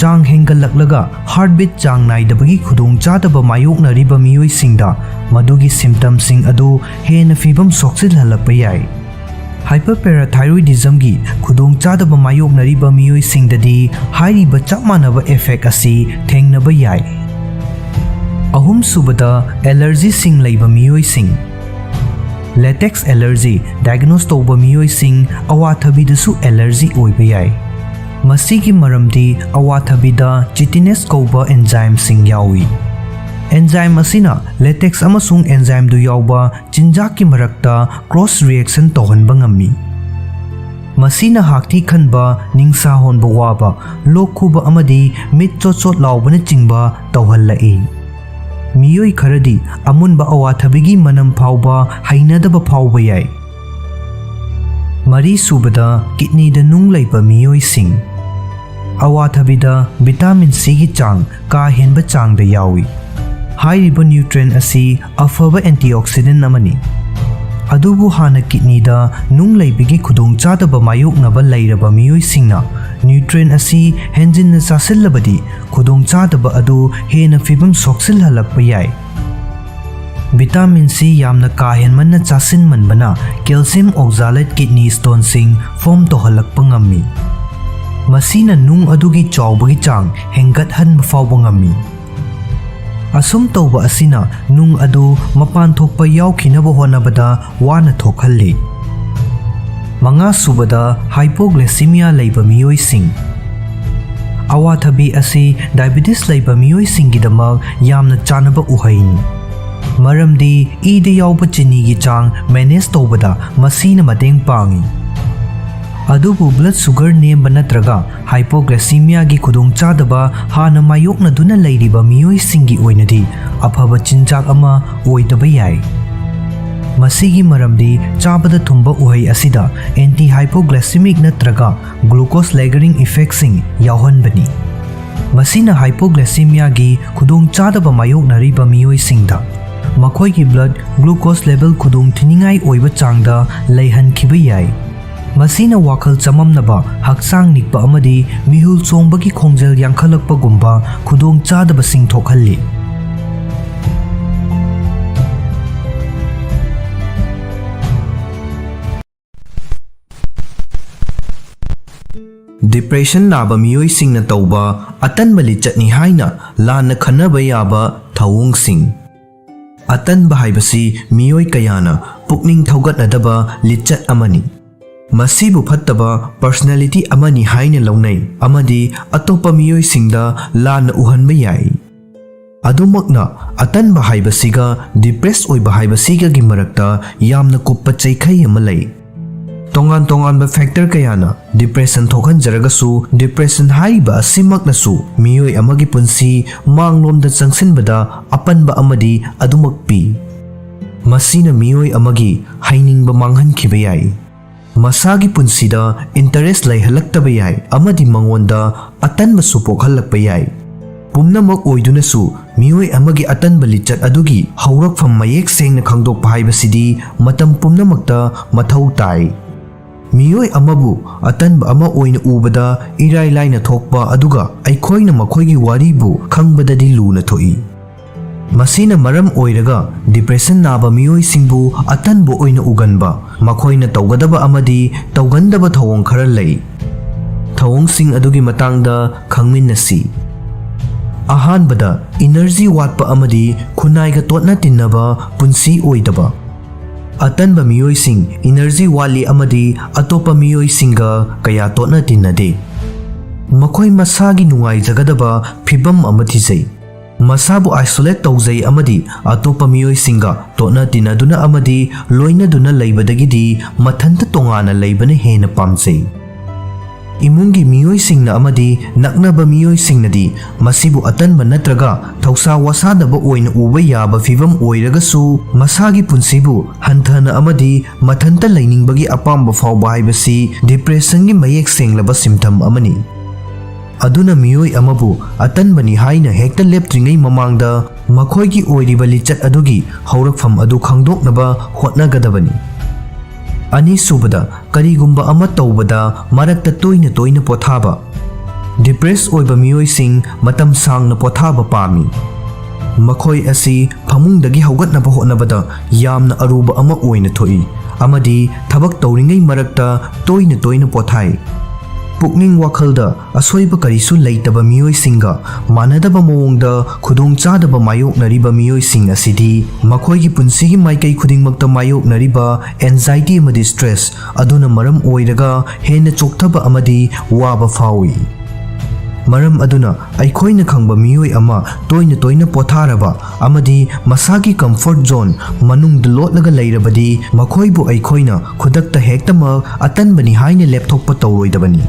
ꯆꯥꯡ ꯍꯦꯟꯒꯠꯂꯛꯂꯒ heartbeat ꯆꯥꯡ ꯅꯥꯏꯗꯕꯒꯤ ꯈꯨꯗꯣꯡꯆꯥꯗꯕ ꯃꯥꯌꯣꯛꯅꯔꯤꯕ ꯃꯤꯑꯣꯏꯁꯤꯡꯗ ꯃꯗꯨꯒꯤ symptomꯁꯤꯡ ꯑꯗꯨ ꯍꯦꯟꯅ ꯐꯤꯚꯝ ꯁꯣꯛꯆꯤꯜꯍꯜꯂꯛꯄ ꯌꯥꯏ꯫ Hyperparathyroidismꯒꯤ ꯈꯨꯗꯣꯡꯆꯥꯗꯕ ꯃꯥꯌꯣꯛꯅꯔꯤꯕ ꯃꯤꯑꯣꯏꯁꯤꯡꯗꯗꯤ ꯍꯥꯏꯔꯤꯕ ꯆꯞ ꯃꯥꯟꯅꯕ effect ꯑꯁꯤ ꯊꯦꯡꯅꯕ ꯌꯥꯏ꯫ ꯑꯍꯨꯝꯁꯨꯕꯗ, allergyꯁꯤꯡ ꯂꯩꯕ ꯃꯤꯑꯣꯏꯁꯤꯡ꯫ Latex allergy diagnose ꯇꯧꯕ ꯃꯤꯑꯣꯏꯁꯤꯡ ꯑꯋꯥꯊꯕꯤꯗꯁꯨ allergy ꯑꯣꯏꯕ ꯌꯥꯏ꯫ ꯃꯁꯤꯒꯤ ꯃꯔꯝꯗꯤ ꯑꯋꯥꯊꯕꯤꯗ chitinase ꯀꯧꯕ enzymeꯁꯤꯡ ꯌꯥꯎꯏ꯫ Enzyme ꯑꯁꯤꯅ latex ꯑꯃꯁꯨꯡ enzymeꯗꯨ ꯌꯥꯎꯕ ꯆꯤꯟꯖꯥꯛꯀꯤ ꯃꯔꯛꯇ cross reaction ꯇꯧꯍꯟꯕ ꯉꯝꯃꯤ꯫ ꯃꯁꯤꯅ ꯍꯥꯛꯊꯤ ꯈꯟꯕ, ꯅꯤꯡꯁꯥ ꯍꯣꯟꯕ ꯋꯥꯕ, ꯂꯣꯛ ꯈꯨꯕ ꯑꯃꯗꯤ ꯃꯤꯠ ꯆꯣꯠ ꯆꯣꯠ ꯂꯥꯎꯕꯅꯆꯤꯡꯕ ꯇꯧꯍꯜꯂꯛꯏ꯫ ꯃꯤꯑꯣꯏ ꯈꯔꯗꯤ ꯑꯃꯨꯟꯕ ꯑꯋꯥꯊꯕꯤꯒꯤ ꯃꯅꯝ ꯐꯥꯎꯕ ꯍꯩꯅꯗꯕ ꯐꯥꯎꯕ ꯌꯥꯏ꯫ ꯃꯔꯤꯁꯨꯕꯗ, kidneyꯗ ꯅꯨꯡ ꯂꯩꯕ ꯃꯤꯑꯣꯏꯁꯤꯡ꯫ ꯑꯋꯥꯊꯕꯤꯗ vitamin Cꯒꯤ ꯆꯥꯡ ꯀꯥ ꯍꯦꯟꯕ ꯆꯥꯡꯗ ꯌꯥꯎꯏ꯫ ꯍꯥꯏꯔꯤꯕ nutrient ꯑꯁꯤ ꯑꯐꯕ antioxidant ꯑꯃꯅꯤ꯫ ꯑꯗꯨꯕꯨ ꯍꯥꯟꯅ kidneyꯗ ꯅꯨꯡ ꯂꯩꯕꯒꯤ ꯈꯨꯗꯣꯡꯆꯥꯗꯕ ꯃꯥꯌꯣꯛꯅꯕ ꯂꯩꯔꯕ ꯃꯤꯑꯣꯏꯁꯤꯡꯅ nutrient ꯑꯁꯤ ꯍꯦꯟꯖꯤꯟꯅ ꯆꯥꯁꯤꯜꯂꯕꯗꯤ ꯈꯨꯗꯣꯡꯆꯥꯗꯕ ꯑꯗꯨ ꯍꯦꯟꯅ ꯐꯤꯕꯝ ꯁꯣꯛꯆꯤꯜꯍꯜꯂꯛꯄ ꯌꯥꯏ꯫ Vitamin C ꯌꯥꯝꯅ ꯀꯥ ꯍꯦꯟꯃꯟꯅ ꯆꯥꯁꯤꯟꯃꯟꯕꯅ calcium oxalate kidney stoneꯁꯤꯡ form ꯇꯧꯍꯜꯂꯛꯄ ꯉꯝꯃꯤ꯫ ꯃꯁꯤꯅ ꯅꯨꯡ ꯑꯗꯨꯒꯤ ꯆꯥꯎꯕꯒꯤ ꯆꯥꯡ ꯍꯦꯟꯒꯠꯍꯟꯕ ꯐꯥꯎꯕ ꯉꯝꯃꯤ꯫ ꯑꯁꯨꯝ ꯇꯧꯕ ꯑꯁꯤꯅ ꯅꯨꯡ ꯑꯗꯨ ꯃꯄꯥꯟ ꯊꯣꯛꯄ ꯌꯥꯎꯈꯤꯅꯕ ꯍꯣꯠꯅꯕꯗ ꯋꯥꯅ ꯊꯣꯛꯍꯜꯂꯤ꯫ ꯃꯉꯥꯁꯨꯕꯗ, hypoglycemia ꯂꯩꯕ ꯃꯤꯑꯣꯏꯁꯤꯡ꯫ ꯑꯋꯥꯊꯕꯤ ꯑꯁꯤ diabetes ꯂꯩꯕ ꯃꯤꯑꯣꯏꯁꯤꯡꯒꯤꯗꯃꯛ ꯌꯥꯝꯅ ꯆꯥꯅꯕ ꯎꯍꯩꯅꯤ, ꯃꯔꯝꯗꯤ ꯏꯗ ꯌꯥꯎꯕ ꯆꯤꯅꯤꯒꯤ ꯆꯥꯡ manage ꯇꯧꯕꯗ ꯃꯁꯤꯅ ꯃꯇꯦꯡ ꯄꯥꯡꯏ꯫ ꯑꯗꯨꯕꯨ blood sugar ꯅꯦꯝꯕ ꯅꯠꯇ꯭ꯔꯒ hypoglycemiaꯒꯤ ꯈꯨꯗꯣꯡꯆꯥꯗꯕ ꯍꯥꯟꯅ ꯃꯥꯌꯣꯛꯅꯗꯨꯅ ꯂꯩꯔꯤꯕ ꯃꯤꯑꯣꯏꯁꯤꯡꯒꯤ ꯑꯣꯏꯅꯗꯤ ꯑꯐꯕ ꯆꯤꯟꯖꯥꯛ ꯑꯃ ꯑꯣꯏꯗꯕ ꯌꯥꯏ꯫ ꯃꯁꯤꯒꯤ ꯃꯔꯝꯗꯤ ꯆꯥꯕꯗ ꯊꯨꯝꯕ ꯎꯍꯩ ꯑꯁꯤꯗ anti hypoglycemic ꯅꯠꯇ꯭ꯔꯒ glucose lowering effectꯁꯤꯡ ꯌꯥꯎꯍꯟꯕꯅꯤ꯫ ꯃꯁꯤꯅ hypoglycemiaꯒꯤ ꯈꯨꯗꯣꯡꯆꯥꯗꯕ ꯃꯥꯌꯣꯛꯅꯔꯤꯕ ꯃꯤꯑꯣꯏꯁꯤꯡꯗ ꯃꯈꯣꯏꯒꯤ blood glucose level ꯈꯨꯗꯣꯡꯊꯤꯅꯤꯡꯉꯥꯏ ꯑꯣꯏꯕ ꯆꯥꯡꯗ ꯂꯩꯍꯟꯈꯤꯕ ꯌꯥꯏ꯫ ꯃꯁꯤꯅ ꯋꯥꯈꯜ ꯆꯃꯝꯅꯕ, ꯍꯛꯆꯥꯡ ꯅꯤꯛꯄ ꯑꯃꯗꯤ ꯃꯤꯍꯨꯜ ꯆꯣꯡꯕꯒꯤ ꯈꯣꯡꯖꯦꯜ ꯌꯥꯡꯈꯠꯂꯛꯄꯒꯨꯝꯕ ꯈꯨꯗꯣꯡꯆꯥꯗꯕꯁꯤꯡ ꯊꯣꯛꯍꯜꯂꯤ꯫ Depression ꯅꯥꯕ ꯃꯤꯑꯣꯏꯁꯤꯡꯅ ꯇꯧꯕ ꯑꯇꯟꯕ ꯂꯤꯆꯠꯅꯤ ꯍꯥꯏꯅ ꯂꯥꯟꯅ ꯈꯟꯅꯕ ꯌꯥꯕ ꯊꯧꯑꯣꯡꯁꯤꯡ꯫ ꯑꯇꯟꯕ ꯍꯥꯏꯕꯁꯤ ꯃꯤꯑꯣꯏ ꯀꯌꯥꯅ ꯄꯨꯛꯅꯤꯡ ꯊꯧꯒꯠꯅꯗꯕ ꯂꯤꯆꯠ ꯑꯃꯅꯤ꯫ ꯃꯁꯤꯕꯨ ꯐꯠꯇꯕ personality ꯑꯃꯅꯤ ꯍꯥꯏꯅ ꯂꯧꯅꯩ ꯑꯃꯗꯤ ꯑꯇꯣꯞꯄ ꯃꯤꯑꯣꯏꯁꯤꯡꯗ ꯂꯥꯟꯅ ꯎꯍꯟꯕ ꯌꯥꯏ꯫ ꯑꯗꯨꯃꯛꯅ, ꯑꯇꯟꯕ ꯍꯥꯏꯕꯁꯤꯒ depress ꯑꯣꯏꯕ ꯍꯥꯏꯕꯁꯤꯒꯒꯤ ꯃꯔꯛꯇ ꯌꯥꯝꯅ ꯀꯨꯞꯄ ꯆꯩꯈꯩ ꯑꯃ ꯂꯩ꯫ ꯇꯣꯉꯥꯟ ꯇꯣꯉꯥꯟꯕ factor ꯀꯌꯥꯅ depression ꯊꯣꯛꯍꯟꯖꯔꯒꯁꯨ, depression ꯍꯥꯏꯔꯤꯕ ꯑꯁꯤꯃꯛꯅꯁꯨ ꯃꯤꯑꯣꯏ ꯑꯃꯒꯤ ꯄꯨꯟꯁꯤ ꯃꯥꯡꯂꯣꯝꯗ ꯆꯪꯁꯤꯟꯕꯗ ꯑꯄꯟꯕ ꯑꯃꯗꯤ ꯑꯗꯨꯃꯛ ꯄꯤ꯫ ꯃꯁꯤꯅ ꯃꯤꯑꯣꯏ ꯑꯃꯒꯤ ꯍꯩꯅꯤꯡꯕ ꯃꯥꯡꯍꯟꯈꯤꯕ ꯌꯥꯏ꯫ ꯃꯁꯥꯒꯤ ꯄꯨꯟꯁꯤꯗ ꯏꯟꯇꯔꯦꯁ ꯂꯩꯍꯜꯂꯛꯇꯕ ꯌꯥꯏ ꯑꯃꯗꯤ ꯃꯉꯣꯟꯗ ꯑꯇꯟꯕꯁꯨ ꯄꯣꯛꯍꯜꯂꯛꯄ ꯌꯥꯏ꯫ ꯄꯨꯝꯅꯃꯛ ꯑꯣꯏꯗꯨꯅꯁꯨ, ꯃꯤꯑꯣꯏ ꯑꯃꯒꯤ ꯑꯇꯟꯕ ꯂꯤꯆꯠ ꯑꯗꯨꯒꯤ ꯍꯧꯔꯛꯐꯝ ꯃꯌꯦꯛ ꯁꯦꯡꯅ ꯈꯪꯗꯣꯛꯄ ꯍꯥꯏꯕꯁꯤꯗꯤ ꯃꯇꯝ ꯄꯨꯝꯅꯃꯛꯇ ꯃꯊꯧ ꯇꯥꯏ꯫ ꯃꯤꯑꯣꯏ ꯑꯃꯕꯨ ꯑꯇꯟꯕ ꯑꯃ ꯑꯣꯏꯅ ꯎꯕꯗ ꯏꯔꯥꯏ ꯂꯥꯏꯅ ꯊꯣꯛꯄ ꯑꯗꯨꯒ ꯑꯩꯈꯣꯏꯅ ꯃꯈꯣꯏꯒꯤ ꯋꯥꯔꯤꯕꯨ ꯈꯪꯕꯗꯗꯤ ꯂꯨꯅ ꯊꯣꯛꯏ꯫ ꯃꯁꯤꯅ ꯃꯔꯝ ꯑꯣꯏꯔꯒ ꯗꯤꯄ꯭ꯔꯦꯁꯟ ꯅꯥꯕ ꯃꯤꯑꯣꯏꯁꯤꯡꯕꯨ ꯑꯇꯟꯕ ꯑꯣꯏꯅ ꯎꯒꯟꯕ, ꯃꯈꯣꯏꯅ ꯇꯧꯒꯗꯕ ꯑꯃꯗꯤ ꯇꯧꯒꯟꯗꯕ ꯊꯧꯑꯣꯡ ꯈꯔ ꯂꯩ꯫ ꯊꯧꯑꯣꯡꯁꯤꯡ ꯑꯗꯨꯒꯤ ꯃꯇꯥꯡꯗ ꯈꯪꯃꯤꯟꯅꯁꯤ꯫ ꯑꯍꯥꯟꯕꯗ, ꯏꯅꯔꯖꯤ ꯋꯥꯠꯄ ꯑꯃꯗꯤ ꯈꯨꯟꯅꯥꯏꯒ ꯇꯣꯠꯅ ꯇꯤꯟꯅꯕ ꯄꯨꯟꯁꯤ ꯑꯣꯏꯗꯕ꯫ ꯑꯇꯟꯕ ꯃꯤꯑꯣꯏꯁꯤꯡ ꯏꯅꯔꯖꯤ ꯋꯥꯠꯂꯤ ꯑꯃꯗꯤ ꯑꯇꯣꯞꯄ ꯃꯤꯑꯣꯏꯁꯤꯡꯒ ꯀꯌꯥ ꯇꯣꯠꯅ ꯇꯤꯟꯅꯗꯦ꯫ ꯃꯈꯣꯏ ꯃꯁꯥꯒꯤ ꯅꯨꯡꯉꯥꯏꯖꯒꯗꯕ ꯐꯤꯚꯝ ꯑꯃ ꯊꯤꯖꯩ꯫ ꯃꯁꯥꯕꯨ ꯑꯥꯏꯁꯣꯂꯦꯠ ꯇꯧꯖꯩ ꯑꯃꯗꯤ ꯑꯇꯣꯞꯄ ꯃꯤꯑꯣꯏꯁꯤꯡꯒ ꯇꯣꯠꯅ ꯇꯤꯟꯅꯗꯨꯅ ꯑꯃꯗꯤ ꯂꯣꯏꯅꯗꯨꯅ ꯂꯩꯕꯗꯒꯤꯗꯤ ꯃꯊꯟꯇ ꯇꯣꯉꯥꯟꯅ ꯂꯩꯕꯅ ꯍꯦꯟꯅ ꯄꯥꯝꯖꯩ꯫ ꯏꯃꯨꯡꯒꯤ ꯃꯤꯑꯣꯏꯁꯤꯡꯅ ꯑꯃꯗꯤ ꯅꯛꯅꯕ ꯃꯤꯑꯣꯏꯁꯤꯡꯅꯗꯤ ꯃꯁꯤꯕꯨ ꯑꯇꯟꯕ ꯅꯠꯇ꯭ꯔꯒ ꯊꯧꯁꯥ ꯋꯥꯁꯥꯗꯕ ꯑꯣꯏꯅ ꯎꯕ ꯌꯥꯕ ꯐꯤꯚꯝ ꯑꯣꯏꯔꯒꯁꯨ, ꯃꯁꯥꯒꯤ ꯄꯨꯟꯁꯤꯕꯨ ꯍꯟꯊꯅ ꯑꯃꯗꯤ ꯃꯊꯟꯇ ꯂꯩꯅꯤꯡꯕꯒꯤ ꯑꯄꯥꯝꯕ ꯐꯥꯎꯕ ꯍꯥꯏꯕꯁꯤ ꯗꯤꯄ꯭ꯔꯦꯁꯟꯒꯤ ꯃꯌꯦꯛ ꯁꯦꯡꯂꯕ ꯁꯤꯝꯇꯝ ꯑꯃꯅꯤ꯫ ꯑꯗꯨꯅ ꯃꯤꯑꯣꯏ ꯑꯃꯕꯨ ꯑꯇꯟꯕꯅꯤ ꯍꯥꯏꯅ ꯍꯦꯛꯇ ꯂꯦꯞꯇ꯭ꯔꯤꯉꯩ ꯃꯃꯥꯡꯗ ꯃꯈꯣꯏꯒꯤ ꯑꯣꯏꯔꯤꯕ ꯂꯤꯆꯠ ꯑꯗꯨꯒꯤ ꯍꯧꯔꯛꯐꯝ ꯑꯗꯨ ꯈꯪꯗꯣꯛꯅꯕ ꯍꯣꯠꯅꯒꯗꯕꯅꯤ꯫ ꯑꯅꯤꯁꯨꯕꯗ, ꯀꯔꯤꯒꯨꯝꯕ ꯑꯃ ꯇꯧꯕꯗ ꯃꯔꯛꯇ ꯇꯣꯏꯅ ꯇꯣꯏꯅ ꯄꯣꯊꯥꯕ꯫ ꯗꯤꯄ꯭ꯔꯦꯁ ꯑꯣꯏꯕ ꯃꯤꯑꯣꯏꯁꯤꯡ ꯃꯇꯝ ꯁꯥꯡꯅ ꯄꯣꯊꯥꯕ ꯄꯥꯝꯃꯤ꯫ ꯃꯈꯣꯏ ꯑꯁꯤ ꯐꯃꯨꯡꯗꯒꯤ ꯍꯧꯒꯠꯅꯕ ꯍꯣꯠꯅꯕꯗ ꯌꯥꯝꯅ ꯑꯔꯨꯕ ꯑꯃ ꯑꯣꯏꯅ ꯊꯣꯛꯏ ꯑꯃꯗꯤ ꯊꯕꯛ ꯇꯧꯔꯤꯉꯩ ꯃꯔꯛꯇ ꯇꯣꯏꯅ ꯇꯣꯏꯅ ꯄꯣꯊꯥꯏ꯫ ꯄꯨꯛꯅꯤꯡ ꯋꯥꯈꯜꯗ ꯑꯁꯣꯏꯕ ꯀꯔꯤꯁꯨ ꯂꯩꯇꯕ ꯃꯤꯑꯣꯏꯁꯤꯡꯒ ꯃꯥꯟꯅꯗꯕ ꯃꯑꯣꯡꯗ ꯈꯨꯗꯣꯡꯆꯥꯗꯕ ꯃꯥꯌꯣꯛꯅꯔꯤꯕ ꯃꯤꯑꯣꯏꯁꯤꯡ ꯑꯁꯤꯗꯤ ꯃꯈꯣꯏꯒꯤ ꯄꯨꯟꯁꯤꯒꯤ ꯃꯥꯏꯀꯩ ꯈꯨꯗꯤꯡꯃꯛꯇ ꯃꯥꯌꯣꯛꯅꯔꯤꯕ ꯑꯦꯟꯖꯥꯏꯇꯤ ꯑꯃꯗꯤ ꯁ꯭ꯇ꯭ꯔꯦꯁ ꯑꯗꯨꯅ ꯃꯔꯝ ꯑꯣꯏꯔꯒ ꯍꯦꯟꯅ ꯆꯣꯛꯊꯕ ꯑꯃꯗꯤ ꯋꯥꯕ ꯐꯥꯎꯏ꯫ ꯃꯔꯝ ꯑꯗꯨꯅ, ꯑꯩꯈꯣꯏꯅ ꯈꯪꯕ ꯃꯤꯑꯣꯏ ꯑꯃ ꯇꯣꯏꯅ ꯇꯣꯏꯅ ꯄꯣꯊꯥꯔꯕ ꯑꯃꯗꯤ ꯃꯁꯥꯒꯤ ꯀꯝꯐꯣꯔꯠ ꯖꯣꯟ ꯃꯅꯨꯡꯗ ꯂꯣꯠꯂꯒ ꯂꯩꯔꯕꯗꯤ, ꯃꯈꯣꯏꯕꯨ ꯑꯩꯈꯣꯏꯅ ꯈꯨꯗꯛꯇ ꯍꯦꯛꯇꯃꯛ ꯑꯇꯟꯕꯅꯤ ꯍꯥꯏꯅ ꯂꯦꯞꯊꯣꯛꯄ ꯇꯧꯔꯣꯏꯗꯕꯅꯤ꯫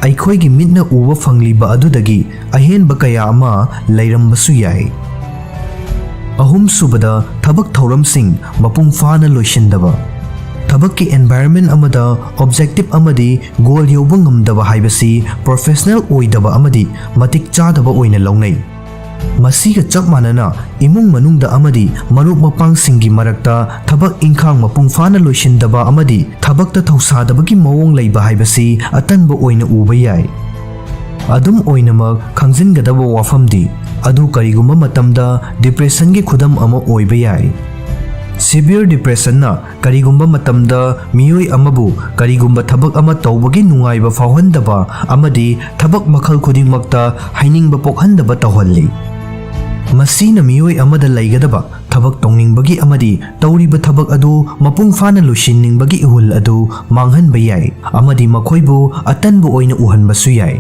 ꯑꯩꯈꯣꯏꯒꯤ ꯃꯤꯠꯅ ꯎꯕ ꯐꯪꯂꯤꯕ ꯑꯗꯨꯗꯒꯤ ꯑꯍꯦꯟꯕ ꯀꯌꯥ ꯑꯃ ꯂꯩꯔꯝꯕꯁꯨ ꯌꯥꯏ꯫ ꯑꯍꯨꯝꯁꯨꯕꯗ, ꯊꯕꯛ ꯊꯧꯔꯝꯁꯤꯡ ꯃꯄꯨꯡ ꯐꯥꯅ ꯂꯣꯏꯁꯤꯟꯗꯕ꯫ ꯊꯕꯛꯀꯤ environment ꯑꯃꯗ objective ꯑꯃꯗꯤ goal ꯌꯧꯕ ꯉꯝꯗꯕ ꯍꯥꯏꯕꯁꯤ professional ꯑꯣꯏꯗꯕ ꯑꯃꯗꯤ ꯃꯇꯤꯛ ꯆꯥꯗꯕ ꯑꯣꯏꯅ ꯂꯧꯅꯩ꯫ ꯃꯁꯤꯒ ꯆꯞ ꯃꯥꯟꯅꯅ, ꯏꯃꯨꯡ ꯃꯅꯨꯡꯗ ꯑꯃꯗꯤ ꯃꯔꯨꯞ ꯃꯄꯥꯡꯁꯤꯡꯒꯤ ꯃꯔꯛꯇ ꯊꯕꯛ ꯏꯪꯈꯥꯡ ꯃꯄꯨꯡ ꯐꯥꯅ ꯂꯣꯏꯁꯤꯟꯗꯕ ꯑꯃꯗꯤ ꯊꯕꯛꯇ ꯊꯧꯁꯥꯗꯕꯒꯤ ꯃꯑꯣꯡ ꯂꯩꯕ ꯍꯥꯏꯕꯁꯤ ꯑꯇꯟꯕ ꯑꯣꯏꯅ ꯎꯕ ꯌꯥꯏ꯫ ꯑꯗꯨꯝ ꯑꯣꯏꯅꯃꯛ, ꯈꯪꯖꯤꯟꯒꯗꯕ ꯋꯥꯐꯝꯗꯤ, ꯑꯗꯨ ꯀꯔꯤꯒꯨꯝꯕ ꯃꯇꯝꯗ depressionꯒꯤ ꯈꯨꯗꯝ ꯑꯃ ꯑꯣꯏꯕ ꯌꯥꯏ꯫ Severe depressionꯅ ꯀꯔꯤꯒꯨꯝꯕ ꯃꯇꯝꯗ ꯃꯤꯑꯣꯏ ꯑꯃꯕꯨ ꯀꯔꯤꯒꯨꯝꯕ ꯊꯕꯛ ꯑꯃ ꯇꯧꯕꯒꯤ ꯅꯨꯡꯉꯥꯏꯕ ꯐꯥꯎꯍꯟꯗꯕ ꯑꯃꯗꯤ ꯊꯕꯛ ꯃꯈꯜ ꯈꯨꯗꯤꯡꯃꯛꯇ ꯍꯩꯅꯤꯡꯕ ꯄꯣꯛꯍꯟꯗꯕ ꯇꯧꯍꯜꯂꯤ꯫ ꯃꯁꯤꯅ ꯃꯤꯑꯣꯏ ꯑꯃꯗ ꯂꯩꯒꯗꯕ ꯊꯕꯛ ꯇꯧꯅꯤꯡꯕꯒꯤ ꯑꯃꯗꯤ ꯇꯧꯔꯤꯕ ꯊꯕꯛ ꯑꯗꯨ ꯃꯄꯨꯡ ꯐꯥꯅ ꯂꯣꯏꯁꯤꯟꯅꯤꯡꯕꯒꯤ ꯏꯍꯨꯜ ꯑꯗꯨ ꯃꯥꯡꯍꯟꯕ ꯌꯥꯏ ꯑꯃꯗꯤ ꯃꯈꯣꯏꯕꯨ ꯑꯇꯟꯕ ꯑꯣꯏꯅ ꯎꯍꯟꯕꯁꯨ ꯌꯥꯏ꯫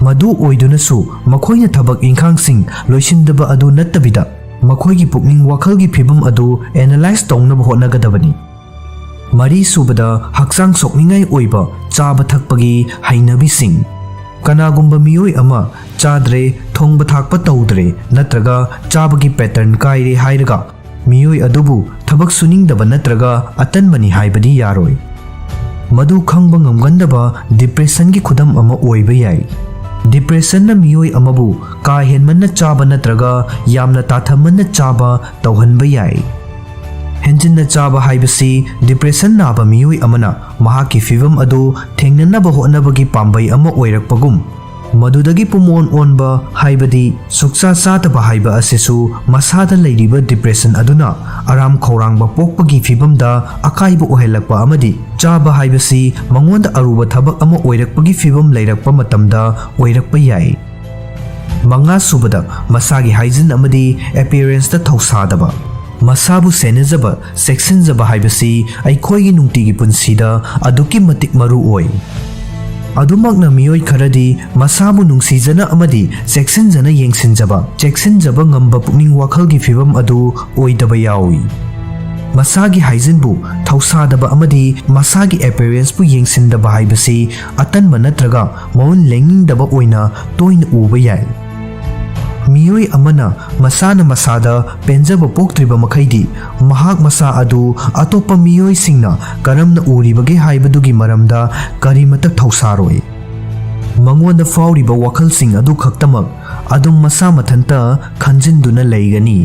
ꯃꯗꯨ ꯑꯣꯏꯗꯨꯅꯁꯨ, ꯃꯈꯣꯏꯅ ꯊꯕꯛ ꯏꯪꯈꯥꯡꯁꯤꯡ ꯂꯣꯏꯁꯤꯟꯗꯕ ꯑꯗꯨ ꯅꯠꯇꯕꯤꯗ, ꯃꯈꯣꯏꯒꯤ ꯄꯨꯛꯅꯤꯡ ꯋꯥꯈꯜꯒꯤ ꯐꯤꯕꯝ ꯑꯗꯨ analyze ꯇꯧꯅꯕ ꯍꯣꯠꯅꯒꯗꯕꯅꯤ꯫ ꯃꯔꯤꯁꯨꯕꯗ, ꯍꯛꯆꯥꯡ ꯁꯣꯛꯅꯤꯡꯉꯥꯏ ꯑꯣꯏꯕ ꯆꯥꯕ ꯊꯛꯄꯒꯤ ꯍꯩꯅꯕꯤꯁꯤꯡ꯫ ꯀꯅꯥꯒꯨꯝꯕ ꯃꯤꯑꯣꯏ ꯑꯃ ꯆꯥꯗ꯭ꯔꯦ, ꯊꯣꯡꯕ ꯊꯥꯛꯄ ꯇꯧꯗ꯭ꯔꯦ, ꯅꯠꯇ꯭ꯔꯒ ꯆꯥꯕꯒꯤ pattern ꯀꯥꯏꯔꯦ ꯍꯥꯏꯔꯒ, ꯃꯤꯑꯣꯏ ꯑꯗꯨꯕꯨ ꯊꯕꯛ ꯁꯨꯅꯤꯡꯗꯕ ꯅꯠꯇ꯭ꯔꯒ ꯑꯇꯟꯕꯅꯤ ꯍꯥꯏꯕꯗꯤ ꯌꯥꯔꯣꯏ꯫ ꯃꯗꯨ ꯈꯪꯕ ꯉꯝꯒꯟꯗꯕ depressionꯒꯤ ꯈꯨꯗꯝ ꯑꯃ ꯑꯣꯏꯕ ꯌꯥꯏ꯫ Depressionꯅ ꯃꯤꯑꯣꯏ ꯑꯃꯕꯨ ꯀꯥ ꯍꯦꯟꯃꯟꯅ ꯆꯥꯕ ꯅꯠꯇ꯭ꯔꯒ ꯌꯥꯝꯅ ꯇꯥꯊꯃꯟꯅ ꯆꯥꯕ ꯇꯧꯍꯟꯕ ꯌꯥꯏ꯫ ꯍꯦꯟꯖꯤꯟꯅ ꯆꯥꯕ ꯍꯥꯏꯕꯁꯤ depression ꯅꯥꯕ ꯃꯤꯑꯣꯏ ꯑꯃꯅ ꯃꯍꯥꯛꯀꯤ ꯐꯤꯚꯝ ꯑꯗꯨ ꯊꯦꯡꯅꯅꯕ ꯍꯣꯠꯅꯕꯒꯤ ꯄꯥꯝꯕꯩ ꯑꯃ ꯑꯣꯏꯔꯛꯄꯒꯨꯝ, ꯃꯗꯨꯗꯒꯤ ꯄꯨꯝꯑꯣꯟ ꯑꯣꯟꯕ, ꯍꯥꯏꯕꯗꯤ ꯁꯨꯛꯆꯥ ꯆꯥꯗꯕ ꯍꯥꯏꯕ ꯑꯁꯤꯁꯨ ꯃꯁꯥꯗ ꯂꯩꯔꯤꯕ depression ꯑꯗꯨꯅ ꯑꯔꯥꯝ ꯈꯧꯔꯥꯡꯕ ꯄꯣꯛꯄꯒꯤ ꯐꯤꯚꯝꯗ ꯑꯀꯥꯏꯕ ꯑꯣꯏꯍꯜꯂꯛꯄ ꯑꯃꯗꯤ ꯆꯥꯕ ꯍꯥꯏꯕꯁꯤ ꯃꯉꯣꯟꯗ ꯑꯔꯨꯕ ꯊꯕꯛ ꯑꯃ ꯑꯣꯏꯔꯛꯄꯒꯤ ꯐꯤꯚꯝ ꯂꯩꯔꯛꯄ ꯃꯇꯝꯗ ꯑꯣꯏꯔꯛꯄ ꯌꯥꯏ꯫ ꯃꯉꯥꯁꯨꯕꯗ, ꯃꯁꯥꯒꯤ hygiene ꯑꯃꯗꯤ appearanceꯇ ꯊꯧꯁꯥꯗꯕ꯫ ꯃꯁꯥꯕꯨ ꯁꯦꯟꯅꯖꯕ, ꯆꯦꯛꯁꯤꯟꯖꯕ ꯍꯥꯏꯕꯁꯤ ꯑꯩꯈꯣꯏꯒꯤ ꯅꯨꯡꯇꯤꯒꯤ ꯄꯨꯟꯁꯤꯗ ꯑꯗꯨꯛꯀꯤ ꯃꯇꯤꯛ ꯃꯔꯨ ꯑꯣꯏ꯫ ꯑꯗꯨꯃꯛꯅ, ꯃꯤꯑꯣꯏ ꯈꯔꯗꯤ ꯃꯁꯥꯕꯨ ꯅꯨꯡꯁꯤꯖꯅ ꯑꯃꯗꯤ ꯆꯦꯛꯁꯤꯟꯖꯅ ꯌꯦꯡꯁꯤꯟꯖꯕ, ꯆꯦꯛꯁꯤꯟꯖꯕ ꯉꯝꯕ ꯄꯨꯛꯅꯤꯡ ꯋꯥꯈꯜꯒꯤ ꯐꯤꯚꯝ ꯑꯗꯨ ꯑꯣꯏꯗꯕ ꯌꯥꯎꯏ꯫ ꯃꯁꯥꯒꯤ hygieneꯕꯨ ꯊꯧꯁꯥꯗꯕ ꯑꯃꯗꯤ ꯃꯁꯥꯒꯤ appearanceꯄꯨ ꯌꯦꯡꯁꯤꯟꯗꯕ ꯍꯥꯏꯕꯁꯤ ꯑꯇꯟꯕ ꯅꯠꯇ꯭ꯔꯒ ꯃꯒꯨꯟ ꯂꯦꯡꯅꯤꯡꯗꯕ ꯑꯣꯏꯅ ꯇꯣꯏꯅ ꯎꯕ ꯌꯥꯏ꯫ ꯃꯤꯑꯣꯏ ꯑꯃꯅ ꯃꯁꯥꯅ ꯃꯁꯥꯗ ꯄꯦꯟꯖꯕ ꯄꯣꯛꯇ꯭ꯔꯤꯕ ꯃꯈꯩꯗꯤ, ꯃꯍꯥꯛ ꯃꯁꯥ ꯑꯗꯨ ꯑꯇꯣꯞꯄ ꯃꯤꯑꯣꯏꯁꯤꯡꯅ ꯀꯔꯝꯅ ꯎꯔꯤꯕꯒꯦ ꯍꯥꯏꯕꯗꯨꯒꯤ ꯃꯔꯝꯗ ꯀꯔꯤꯃꯇ ꯊꯧꯁꯥꯔꯣꯏ꯫ ꯃꯉꯣꯟꯗ ꯐꯥꯎꯔꯤꯕ ꯋꯥꯈꯜꯁꯤꯡ ꯑꯗꯨ ꯈꯛꯇꯃꯛ ꯑꯗꯨꯝ ꯃꯁꯥ ꯃꯊꯟꯇ ꯈꯟꯖꯤꯟꯗꯨꯅ ꯂꯩꯒꯅꯤ꯫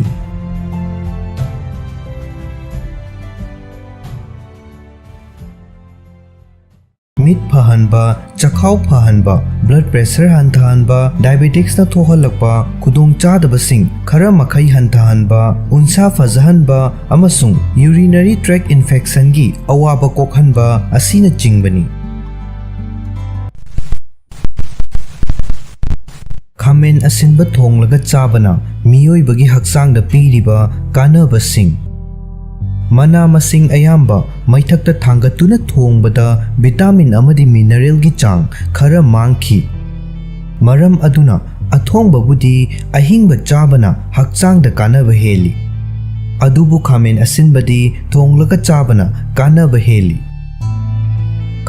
ꯃꯤꯠ ꯐꯍꯟꯕ, ꯆꯈꯥꯎ ꯐꯍꯟꯕ, blood pressure ꯍꯟꯊꯍꯟꯕ, diabeticsꯅ ꯊꯣꯛꯍꯜꯂꯛꯄ ꯈꯨꯗꯣꯡꯆꯥꯗꯕꯁꯤꯡ ꯈꯔ ꯃꯈꯩ ꯍꯟꯊꯍꯟꯕ, ꯎꯟꯁꯥ ꯐꯖꯍꯟꯕ ꯑꯃꯁꯨꯡ urinary tract infectionꯒꯤ ꯑꯋꯥꯕ ꯀꯣꯛꯍꯟꯕ ꯑꯁꯤꯅꯆꯤꯡꯕꯅꯤ꯫ ꯈꯥꯃꯦꯟ ꯑꯁꯤꯟꯕ ꯊꯣꯡꯂꯒ ꯆꯥꯕꯅ ꯃꯤꯑꯣꯏꯕꯒꯤ ꯍꯛꯆꯥꯡꯗ ꯄꯤꯔꯤꯕ ꯀꯥꯟꯅꯕꯁꯤꯡ꯫ ꯃꯅꯥ ꯃꯁꯤꯡ ꯑꯌꯥꯝꯕ ꯃꯩꯊꯛꯇ ꯊꯥꯡꯒꯠꯇꯨꯅ ꯊꯣꯡꯕꯗ vitamin ꯑꯃꯗꯤ mineralꯒꯤ ꯆꯥꯡ ꯈꯔ ꯃꯥꯡꯈꯤ꯫ ꯃꯔꯝ ꯑꯗꯨꯅ ꯑꯊꯣꯡꯕꯕꯨꯗꯤ ꯑꯍꯤꯡꯕ ꯆꯥꯕꯅ ꯍꯛꯆꯥꯡꯗ ꯀꯥꯟꯅꯕ ꯍꯦꯜꯂꯤ꯫ ꯑꯗꯨꯕꯨ ꯈꯥꯃꯦꯟ ꯑꯁꯤꯟꯕꯗꯤ ꯊꯣꯡꯂꯒ ꯆꯥꯕꯅ ꯀꯥꯟꯅꯕ ꯍꯦꯜꯂꯤ꯫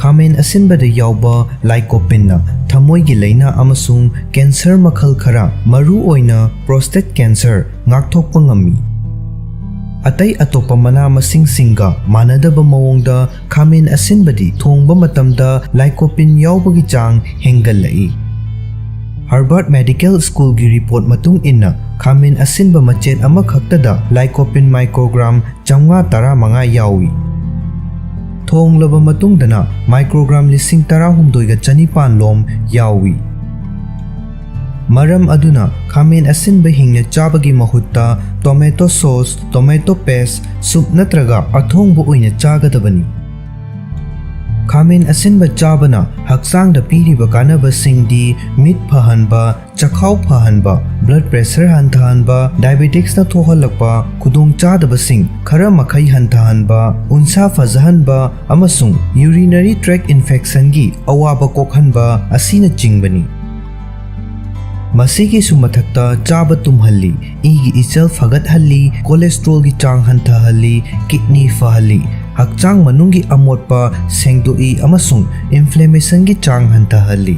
ꯈꯥꯃꯦꯟ ꯑꯁꯤꯟꯕꯗ ꯌꯥꯎꯕ lycopeneꯅ ꯊꯃꯣꯏꯒꯤ ꯂꯥꯏꯅꯥ ꯑꯃꯁꯨꯡ cancer ꯃꯈꯜ ꯈꯔ, ꯃꯔꯨꯑꯣꯏꯅ prostate cancer, ꯉꯥꯛꯊꯣꯛꯄ ꯉꯝꯃꯤ꯫ ꯑꯇꯩ ꯑꯇꯣꯞꯄ ꯃꯅꯥ ꯃꯁꯤꯡꯁꯤꯡꯒ ꯃꯥꯟꯅꯗꯕ ꯃꯑꯣꯡꯗ ꯈꯥꯃꯦꯟ ꯑꯁꯤꯟꯕꯗꯤ ꯊꯣꯡꯕ ꯃꯇꯝꯗ lycopene ꯌꯥꯎꯕꯒꯤ ꯆꯥꯡ ꯍꯦꯟꯒꯠꯂꯛꯏ꯫ Harvard Medical Schoolꯒꯤ report ꯃꯇꯨꯡ ꯏꯟꯅ, ꯈꯥꯃꯦꯟ ꯑꯁꯤꯟꯕ ꯃꯆꯦꯠ ꯑꯃꯈꯛꯇꯗ lycopene microgram ꯆꯥꯝꯃꯉꯥ ꯇꯔꯥꯃꯉꯥ ꯌꯥꯎꯏ꯫ ꯊꯣꯡꯂꯕ ꯃꯇꯨꯡꯗꯅ microgram ꯂꯤꯁꯤꯡ ꯇꯔꯥꯍꯨꯝꯗꯣꯏꯒ ꯆꯅꯤꯄꯥꯟ ꯂꯣꯝ ꯌꯥꯎꯏ꯫ ꯃꯔꯝ ꯑꯗꯨꯅ ꯈꯥꯃꯦꯟ ꯑꯁꯤꯟꯕ ꯍꯤꯡꯅ ꯆꯥꯕꯒꯤ ꯃꯍꯨꯠꯇ tomato sauce, tomato paste, soup ꯅꯠꯇ꯭ꯔꯒ ꯑꯊꯣꯡꯕ ꯑꯣꯏꯅ ꯆꯥꯒꯗꯕꯅꯤ꯫ ꯈꯥꯃꯦꯟ ꯑꯁꯤꯟꯕ ꯆꯥꯕꯅ ꯍꯛꯆꯥꯡꯗ ꯄꯤꯔꯤꯕ ꯀꯥꯟꯅꯕꯁꯤꯡꯗꯤ ꯃꯤꯠ ꯐꯍꯟꯕ, ꯆꯈꯥꯎ ꯐꯍꯟꯕ, blood pressure ꯍꯟꯊꯍꯟꯕ, diabeticsꯅ ꯊꯣꯛꯍꯜꯂꯛꯄ ꯈꯨꯗꯣꯡꯆꯥꯗꯕꯁꯤꯡ ꯈꯔ ꯃꯈꯩ ꯍꯟꯊꯍꯟꯕ, ꯎꯟꯁꯥ ꯐꯖꯍꯟꯕ ꯑꯃꯁꯨꯡ urinary tract infectionꯒꯤ ꯑꯋꯥꯕ ꯀꯣꯛꯍꯟꯕ ꯑꯁꯤꯅꯆꯤꯡꯕꯅꯤ꯫ ꯃꯁꯤꯒꯤꯁꯨ ꯃꯊꯛꯇ ꯆꯥꯕ ꯇꯨꯝꯍꯜꯂꯤ, ꯏꯒꯤ ꯏꯆꯦꯜ ꯐꯒꯠꯍꯜꯂꯤ, cholesterolꯒꯤ ꯆꯥꯡ ꯍꯟꯊꯍꯜꯂꯤ, kidney ꯐꯍꯜꯂꯤ, ꯍꯛꯆꯥꯡ ꯃꯅꯨꯡꯒꯤ ꯑꯃꯣꯠꯄ ꯁꯦꯡꯗꯣꯛꯏ ꯑꯃꯁꯨꯡ inflammationꯒꯤ ꯆꯥꯡ ꯍꯟꯊꯍꯜꯂꯤ꯫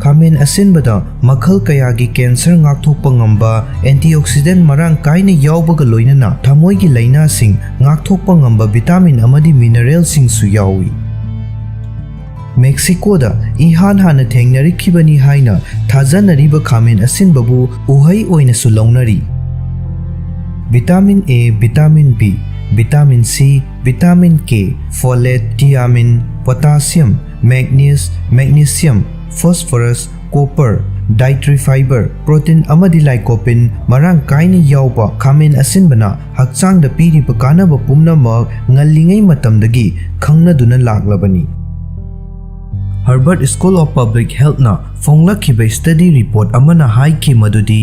ꯈꯥꯃꯦꯟ ꯑꯁꯤꯟꯕꯗ ꯃꯈꯜ ꯀꯌꯥꯒꯤ cancer ꯉꯥꯛꯊꯣꯛꯄ ꯉꯝꯕ antioxidant ꯃꯔꯥꯡ ꯀꯥꯏꯅ ꯌꯥꯎꯕꯒ ꯂꯣꯏꯅꯅ ꯊꯃꯣꯏꯒꯤ ꯂꯥꯏꯅꯥꯁꯤꯡ ꯉꯥꯛꯊꯣꯛꯄ ꯉꯝꯕ vitamin ꯑꯃꯗꯤ mineralꯁꯤꯡꯁꯨ ꯌꯥꯎꯏ꯫ ꯃꯦꯛꯁꯤꯀꯣꯗ ꯏꯍꯥꯟ ꯍꯥꯟꯅ ꯊꯦꯡꯅꯔꯛꯈꯤꯕꯅꯤ ꯍꯥꯏꯅ ꯊꯥꯖꯅꯔꯤꯕ ꯈꯥꯃꯦꯟ ꯑꯁꯤꯟꯕꯕꯨ ꯎꯍꯩ ꯑꯣꯏꯅꯁꯨ ꯂꯧꯅꯔꯤ꯫ Vitamin A, vitamin B, vitamin C, vitamin K, folate, thiamine, potassium, manganese, magnesium, phosphorus, copper, dietary fiber, protein ꯑꯃꯗꯤ lycopene ꯃꯔꯥꯡ ꯀꯥꯏꯅ ꯌꯥꯎꯕ ꯈꯥꯃꯦꯟ ꯑꯁꯤꯟꯕꯅ ꯍꯛꯆꯥꯡꯗ ꯄꯤꯔꯤꯕ ꯀꯥꯟꯅꯕ ꯄꯨꯝꯅꯃꯛ ꯉꯜꯂꯤꯉꯩ ꯃꯇꯝꯗꯒꯤ ꯈꯪꯅꯗꯨꯅ ꯂꯥꯛꯂꯕꯅꯤ꯫ Harvard School of Public Healthꯅ ꯐꯣꯡꯂꯛꯈꯤꯕ study report ꯑꯃꯅ ꯍꯥꯏꯈꯤ ꯃꯗꯨꯗꯤ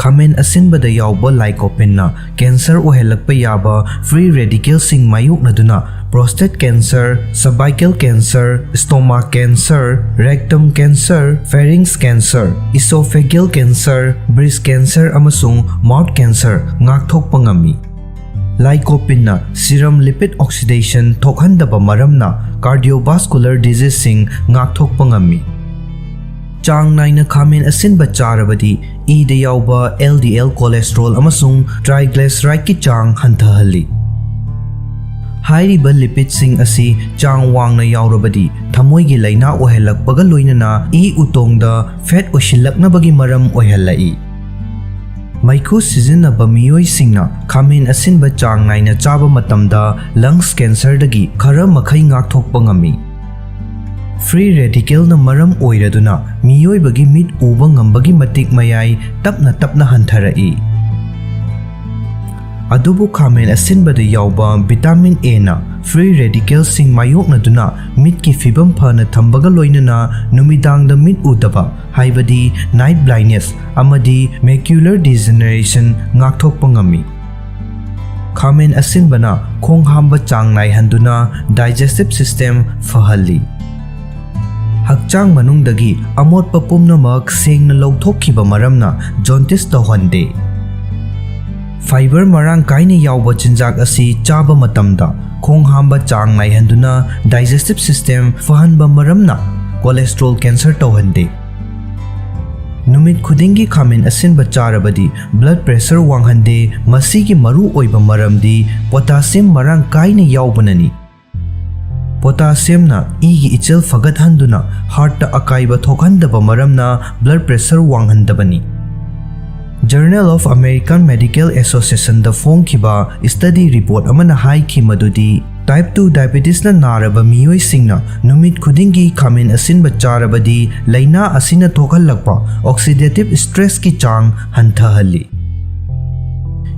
ꯈꯥꯃꯦꯟ ꯑꯁꯤꯟꯕꯗ ꯌꯥꯎꯕ lycopeneꯅ cancer ꯑꯣꯏꯍꯜꯂꯛꯄ ꯌꯥꯕ free radicalꯁꯤꯡ ꯃꯥꯌꯣꯛꯅꯗꯨꯅ prostate cancer, cervical cancer, stomach cancer, rectum cancer, pharynx cancer, esophageal cancer, breast cancer ꯑꯃꯁꯨꯡ mouth cancer ꯉꯥꯛꯊꯣꯛꯄ ꯉꯝꯃꯤ꯫ Lycopeneꯅ serum lipid oxidation ꯊꯣꯛꯍꯟꯗꯕ ꯃꯔꯝꯅ cardiovascular diseaseꯁꯤꯡ ꯉꯥꯛꯊꯣꯛꯄ ꯉꯝꯃꯤ꯫ ꯆꯥꯡ ꯅꯥꯏꯅ ꯈꯥꯃꯦꯟ ꯑꯁꯤꯟꯕ ꯆꯥꯔꯕꯗꯤ ꯏꯗ ꯌꯥꯎꯕ LDL cholesterol ꯑꯃꯁꯨꯡ triglycerideꯀꯤ ꯆꯥꯡ ꯍꯟꯊꯍꯜꯂꯤ꯫ ꯍꯥꯏꯔꯤꯕ lipidꯁꯤꯡ ꯑꯁꯤ ꯆꯥꯡ ꯋꯥꯡꯅ ꯌꯥꯎꯔꯕꯗꯤ ꯊꯃꯣꯏꯒꯤ ꯂꯥꯏꯅꯥ ꯑꯣꯏꯍꯜꯂꯛꯄꯒ ꯂꯣꯏꯅꯅ ꯏ ꯎꯇꯣꯡꯗ fat ꯑꯣꯏꯁꯤꯜꯂꯛꯅꯕꯒꯤ ꯃꯔꯝ ꯑꯣꯏꯍꯜꯂꯛꯏ꯫ ꯃꯩꯈꯨ ꯁꯤꯖꯤꯟꯅꯕ ꯃꯤꯑꯣꯏꯁꯤꯡꯅ ꯈꯥꯃꯦꯟ ꯑꯁꯤꯟꯕ ꯆꯥꯡ ꯅꯥꯏꯅ ꯆꯥꯕ ꯃꯇꯝꯗ lungs cancerꯗꯒꯤ ꯈꯔ ꯃꯈꯩ ꯉꯥꯛꯊꯣꯛꯄ ꯉꯝꯃꯤ꯫ Free radicalꯅ ꯃꯔꯝ ꯑꯣꯏꯔꯗꯨꯅ ꯃꯤꯑꯣꯏꯕꯒꯤ ꯃꯤꯠ ꯎꯕ ꯉꯝꯕꯒꯤ ꯃꯇꯤꯛ ꯃꯌꯥꯏ ꯇꯞꯅ ꯇꯞꯅ ꯍꯟꯊꯔꯛꯏ꯫ ꯑꯗꯨꯕꯨ ꯈꯥꯃꯦꯟ ꯑꯁꯤꯟꯕꯗ ꯌꯥꯎꯕ vitamin Aꯅ free radicalꯁꯤꯡ ꯃꯥꯌꯣꯛꯅꯗꯨꯅ ꯃꯤꯠꯀꯤ ꯐꯤꯕꯝ ꯐꯅ ꯊꯝꯕꯒ ꯂꯣꯏꯅꯅ ꯅꯨꯃꯤꯗꯥꯡꯗ ꯃꯤꯠ ꯎꯗꯕ, ꯍꯥꯏꯕꯗꯤ night blindness ꯑꯃꯗꯤ macular degeneration ꯉꯥꯛꯊꯣꯛꯄ ꯉꯝꯃꯤ꯫ ꯈꯥꯃꯦꯟ ꯑꯁꯤꯟꯕꯅ ꯈꯣꯡ ꯍꯥꯝꯕ ꯆꯥꯡ ꯅꯥꯏꯍꯟꯗꯨꯅ digestive system ꯐꯍꯜꯂꯤ꯫ ꯍꯛꯆꯥꯡ ꯃꯅꯨꯡꯗꯒꯤ ꯑꯃꯣꯠꯄ ꯄꯨꯝꯅꯃꯛ ꯁꯦꯡꯅ ꯂꯧꯊꯣꯛꯈꯤꯕ ꯃꯔꯝꯅ jaundice ꯇꯧꯍꯟꯗꯦ꯫ Fiber ꯃꯔꯥꯡ ꯀꯥꯏꯅ ꯌꯥꯎꯕ ꯆꯤꯟꯖꯥꯛ ꯑꯁꯤ ꯆꯥꯕ ꯃꯇꯝꯗ ꯈꯣꯡ ꯍꯥꯝꯕ ꯆꯥꯡ ꯅꯥꯏꯍꯟꯗꯨꯅ digestive system ꯐꯍꯟꯕ ꯃꯔꯝꯅ cholesterol cancer ꯇꯧꯍꯟꯗꯦ꯫ ꯅꯨꯃꯤꯠ ꯈꯨꯗꯤꯡꯒꯤ ꯈꯥꯃꯦꯟ ꯑꯁꯤꯟꯕ ꯆꯥꯔꯕꯗꯤ blood pressure ꯋꯥꯡꯍꯟꯗꯦ꯫ ꯃꯁꯤꯒꯤ ꯃꯔꯨ ꯑꯣꯏꯕ ꯃꯔꯝꯗꯤ potassium ꯃꯔꯥꯡ ꯀꯥꯏꯅ ꯌꯥꯎꯕꯅꯅꯤ꯫ Potassiumꯅ ꯏꯒꯤ ꯏꯆꯦꯜ ꯐꯒꯠꯍꯟꯗꯨꯅ heartꯇ ꯑꯀꯥꯏꯕ ꯊꯣꯛꯍꯟꯗꯕ ꯃꯔꯝꯅ blood pressure ꯋꯥꯡꯍꯟꯗꯕꯅꯤ꯫ Journal of American Medical Associationꯗ ꯐꯣꯡꯈꯤꯕ study report ꯑꯃꯅ ꯍꯥꯏꯈꯤ ꯃꯗꯨꯗꯤ type two diabetesꯅ ꯅꯥꯔꯕ ꯃꯤꯑꯣꯏꯁꯤꯡꯅ ꯅꯨꯃꯤꯠ ꯈꯨꯗꯤꯡꯒꯤ ꯈꯥꯃꯦꯟ ꯑꯁꯤꯟꯕ ꯆꯥꯔꯕꯗꯤ ꯂꯥꯏꯅꯥ ꯑꯁꯤꯅ ꯊꯣꯛꯍꯜꯂꯛꯄ oxidative stressꯀꯤ ꯆꯥꯡ ꯍꯟꯊꯍꯜꯂꯤ꯫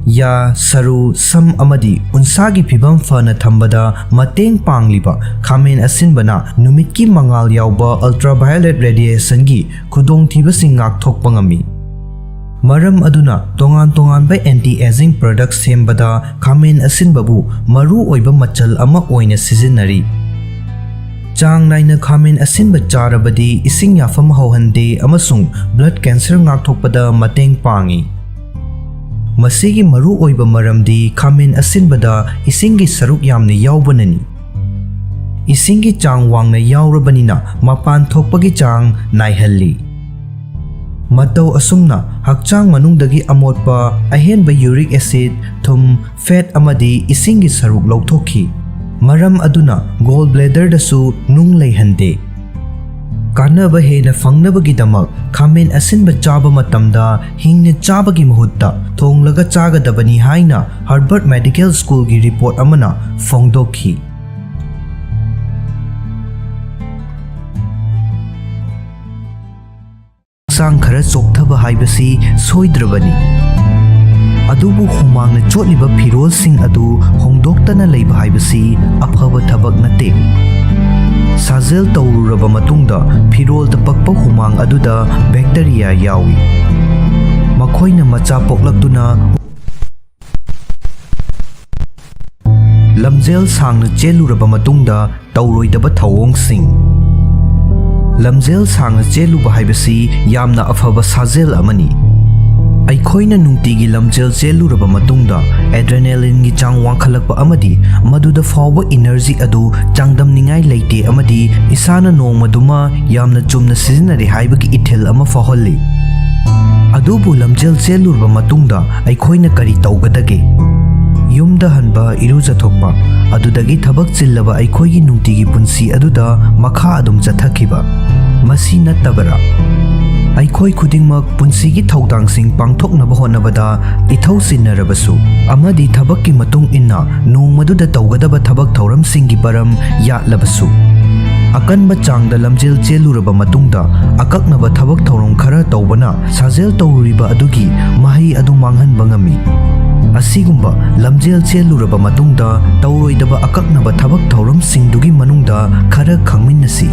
ꯌꯥ, ꯁꯔꯨ, ꯁꯝ ꯑꯃꯗꯤ ꯎꯟꯁꯥꯒꯤ ꯐꯤꯕꯝ ꯐꯅ ꯊꯝꯕꯗ ꯃꯇꯦꯡ ꯄꯥꯡꯂꯤꯕ ꯈꯥꯃꯦꯟ ꯑꯁꯤꯟꯕꯅ ꯅꯨꯃꯤꯠꯀꯤ ꯃꯉꯥꯜ ꯌꯥꯎꯕ ultraviolet radiationꯒꯤ ꯈꯨꯗꯣꯡꯊꯤꯕꯁꯤꯡ ꯉꯥꯛꯊꯣꯛꯄ ꯉꯝꯃꯤ꯫ ꯃꯔꯝ ꯑꯗꯨꯅ ꯇꯣꯉꯥꯟ ꯇꯣꯉꯥꯟꯕ anti aging product ꯁꯦꯝꯕꯗ ꯈꯥꯃꯦꯟ ꯑꯁꯤꯟꯕꯕꯨ ꯃꯔꯨ ꯑꯣꯏꯕ ꯃꯆꯜ ꯑꯃ ꯑꯣꯏꯅ ꯁꯤꯖꯤꯟꯅꯔꯤ꯫ ꯆꯥꯡ ꯅꯥꯏꯅ ꯈꯥꯃꯦꯟ ꯑꯁꯤꯟꯕ ꯆꯥꯔꯕꯗꯤ ꯏꯁꯤꯡ ꯌꯥꯐꯝ ꯍꯧꯍꯟꯗꯦ ꯑꯃꯁꯨꯡ blood cancer ꯉꯥꯛꯊꯣꯛꯄꯗ ꯃꯇꯦꯡ ꯄꯥꯡꯏ꯫ ꯃꯁꯤꯒꯤ ꯃꯔꯨ ꯑꯣꯏꯕ ꯃꯔꯝꯗꯤ ꯈꯥꯃꯦꯟ ꯑꯁꯤꯟꯕꯗ ꯏꯁꯤꯡꯒꯤ ꯁꯔꯨꯛ ꯌꯥꯝꯅ ꯌꯥꯎꯕꯅꯅꯤ꯫ ꯏꯁꯤꯡꯒꯤ ꯆꯥꯡ ꯋꯥꯡꯅ ꯌꯥꯎꯔꯕꯅꯤꯅ ꯃꯄꯥꯟ ꯊꯣꯛꯄꯒꯤ ꯆꯥꯡ ꯅꯥꯏꯍꯜꯂꯤ꯫ ꯃꯇꯧ ꯑꯁꯨꯝꯅ ꯍꯛꯆꯥꯡ ꯃꯅꯨꯡꯗꯒꯤ ꯑꯃꯣꯠꯄ, ꯑꯍꯦꯟꯕ uric acid, ꯊꯨꯝ, fat ꯑꯃꯗꯤ ꯏꯁꯤꯡꯒꯤ ꯁꯔꯨꯛ ꯂꯧꯊꯣꯛꯈꯤ꯫ ꯃꯔꯝ ꯑꯗꯨꯅ gall bladderꯗꯁꯨ ꯅꯨꯡ ꯂꯩꯍꯟꯗꯦ꯫ ꯀꯥꯟꯅꯕ ꯍꯦꯟꯅ ꯐꯪꯅꯕꯒꯤꯗꯃꯛ ꯈꯥꯃꯦꯟ ꯑꯁꯤꯟꯕ ꯆꯥꯕ ꯃꯇꯝꯗ ꯍꯤꯡꯅ ꯆꯥꯕꯒꯤ ꯃꯍꯨꯠꯇ ꯊꯣꯡꯂꯒ ꯆꯥꯒꯗꯕꯅꯤ ꯍꯥꯏꯅ Harvard Medical Schoolꯒꯤ report ꯑꯃꯅ ꯐꯣꯡꯗꯣꯛꯈꯤ꯫ ꯍꯛꯆꯥꯡ ꯈꯔ ꯆꯣꯛꯊꯕ ꯍꯥꯏꯕꯁꯤ ꯁꯣꯏꯗ꯭ꯔꯕꯅꯤ꯫ ꯑꯗꯨꯕꯨ ꯍꯨꯃꯥꯡꯅ ꯆꯣꯠꯂꯤꯕ ꯐꯤꯔꯣꯜꯁꯤꯡ ꯑꯗꯨ ꯍꯣꯡꯗꯣꯛꯇꯅ ꯂꯩꯕ ꯍꯥꯏꯕꯁꯤ ꯑꯐꯕ ꯊꯕꯛ ꯅꯠꯇꯦ꯫ ꯁꯥꯖꯦꯜ ꯇꯧꯔꯨꯔꯕ ꯃꯇꯨꯡꯗ ꯐꯤꯔꯣꯜꯗ ꯄꯛꯄ ꯍꯨꯃꯥꯡ ꯑꯗꯨꯗ bacteria ꯌꯥꯎꯏ꯫ ꯃꯈꯣꯏꯅ ꯃꯆꯥ ꯄꯣꯛꯂꯛꯇꯨꯅ ꯂꯝꯖꯦꯜ ꯁꯥꯡꯅ ꯆꯦꯜꯂꯨꯔꯕ ꯃꯇꯨꯡꯗ ꯇꯧꯔꯣꯏꯗꯕ ꯊꯧꯑꯣꯡꯁꯤꯡ꯫ ꯂꯝꯖꯦꯜ ꯁꯥꯡꯅ ꯆꯦꯜꯂꯨꯕ ꯍꯥꯏꯕꯁꯤ ꯌꯥꯝꯅ ꯑꯐꯕ ꯁꯥꯖꯦꯜ ꯑꯃꯅꯤ꯫ ꯑꯩꯈꯣꯏꯅ ꯅꯨꯡꯇꯤꯒꯤ ꯂꯝꯖꯦꯜ ꯆꯦꯜꯂꯨꯔꯕ ꯃꯇꯨꯡꯗ adrenalineꯒꯤ ꯆꯥꯡ ꯋꯥꯡꯈꯠꯂꯛꯄ ꯑꯃꯗꯤ ꯃꯗꯨꯗ ꯐꯥꯎꯕ energy ꯑꯗꯨ ꯆꯥꯡꯗꯝꯅꯤꯡꯉꯥꯏ ꯂꯩꯇꯦ ꯑꯃꯗꯤ ꯏꯁꯥꯅ ꯅꯣꯡꯃꯗꯨꯃ ꯌꯥꯝꯅ ꯆꯨꯝꯅ ꯁꯤꯖꯤꯟꯅꯔꯦ ꯍꯥꯏꯕꯒꯤ ꯏꯊꯤꯜ ꯑꯃ ꯐꯥꯎꯍꯜꯂꯤ꯫ ꯑꯗꯨꯕꯨ ꯂꯝꯖꯦꯜ ꯆꯦꯜꯂꯨꯔꯕ ꯃꯇꯨꯡꯗ ꯑꯩꯈꯣꯏꯅ ꯀꯔꯤ ꯇꯧꯒꯗꯒꯦ? ꯌꯨꯝꯗ ꯍꯟꯕ, ꯏꯔꯨꯖꯊꯣꯛꯄ, ꯑꯗꯨꯗꯒꯤ ꯊꯕꯛ ꯆꯤꯜꯂꯕ ꯑꯩꯈꯣꯏꯒꯤ ꯅꯨꯡꯇꯤꯒꯤ ꯄꯨꯟꯁꯤ ꯑꯗꯨꯗ ꯃꯈꯥ ꯑꯗꯨꯝ ꯆꯠꯊꯈꯤꯕ꯫ ꯃꯁꯤ ꯅꯠꯇꯕꯔꯥ? ꯑꯩꯈꯣꯏ ꯈꯨꯗꯤꯡꯃꯛ ꯄꯨꯟꯁꯤꯒꯤ ꯊꯧꯗꯥꯡꯁꯤꯡ ꯄꯥꯡꯊꯣꯛꯅꯕ ꯍꯣꯠꯅꯕꯗ ꯏꯊꯧ ꯆꯤꯟꯅꯔꯕꯁꯨ ꯑꯃꯗꯤ ꯊꯕꯛꯀꯤ ꯃꯇꯨꯡ ꯏꯟꯅ ꯅꯣꯡꯃꯗꯨꯗ ꯇꯧꯒꯗꯕ ꯊꯕꯛ ꯊꯧꯔꯝꯁꯤꯡꯒꯤ ꯄꯔꯝ ꯌꯥꯠꯂꯕꯁꯨ, ꯑꯀꯟꯕ ꯆꯥꯡꯗ ꯂꯝꯖꯦꯜ ꯆꯦꯜꯂꯨꯔꯕ ꯃꯇꯨꯡꯗ ꯑꯀꯛꯅꯕ ꯊꯕꯛ ꯊꯧꯔꯝ ꯈꯔ ꯇꯧꯕꯅ ꯁꯥꯖꯦꯜ ꯇꯧꯔꯨꯔꯤꯕ ꯑꯗꯨꯒꯤ ꯃꯍꯩ ꯑꯗꯨ ꯃꯥꯡꯍꯟꯕ ꯉꯝꯃꯤ꯫ ꯑꯁꯤꯒꯨꯝꯕ ꯂꯝꯖꯦꯜ ꯆꯦꯜꯂꯨꯔꯕ ꯃꯇꯨꯡꯗ ꯇꯧꯔꯣꯏꯗꯕ ꯑꯀꯛꯅꯕ ꯊꯕꯛ ꯊꯧꯔꯝꯁꯤꯡꯗꯨꯒꯤ ꯃꯅꯨꯡꯗ ꯈꯔ ꯈꯪꯃꯤꯟꯅꯁꯤ꯫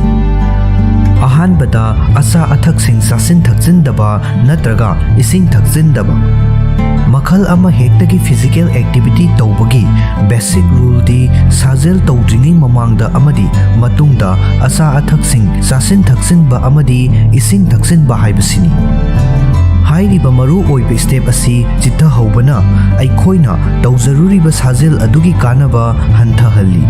ꯑꯍꯥꯟꯕꯗ, ꯑꯆꯥ ꯑꯊꯛꯁꯤꯡ ꯆꯥꯁꯤꯟ ꯊꯛꯆꯤꯟꯗꯕ ꯅꯠꯇ꯭ꯔꯒ ꯏꯁꯤꯡ ꯊꯛꯆꯤꯟꯗꯕ꯫ ꯃꯈꯜ ꯑꯃ ꯍꯦꯛꯇꯒꯤ ꯐꯤꯖꯤꯀꯦꯜ ꯑꯦꯛꯇꯤꯚꯤꯇꯤ ꯇꯧꯕꯒꯤ ꯕꯦꯁꯤꯛ ꯔꯨꯜꯗꯤ ꯁꯥꯖꯦꯜ ꯇꯧꯗ꯭ꯔꯤꯉꯩ ꯃꯃꯥꯡꯗ ꯑꯃꯗꯤ ꯃꯇꯨꯡꯗ ꯑꯆꯥ ꯑꯊꯛꯁꯤꯡ ꯆꯥꯁꯤꯟ ꯊꯛꯆꯤꯟꯕ ꯑꯃꯗꯤ ꯏꯁꯤꯡ ꯊꯛꯆꯤꯟꯕ ꯍꯥꯏꯕꯁꯤꯅꯤ꯫ ꯍꯥꯏꯔꯤꯕ ꯃꯔꯨ ꯑꯣꯏꯕ ꯁ꯭ꯇꯦꯞ ꯑꯁꯤ ꯆꯤꯠꯊꯍꯧꯕꯅ ꯑꯩꯈꯣꯏꯅ ꯇꯧꯖꯔꯨꯔꯤꯕ ꯁꯥꯖꯦꯜ ꯑꯗꯨꯒꯤ ꯀꯥꯟꯅꯕ ꯍꯟꯊꯍꯜꯂꯤ꯫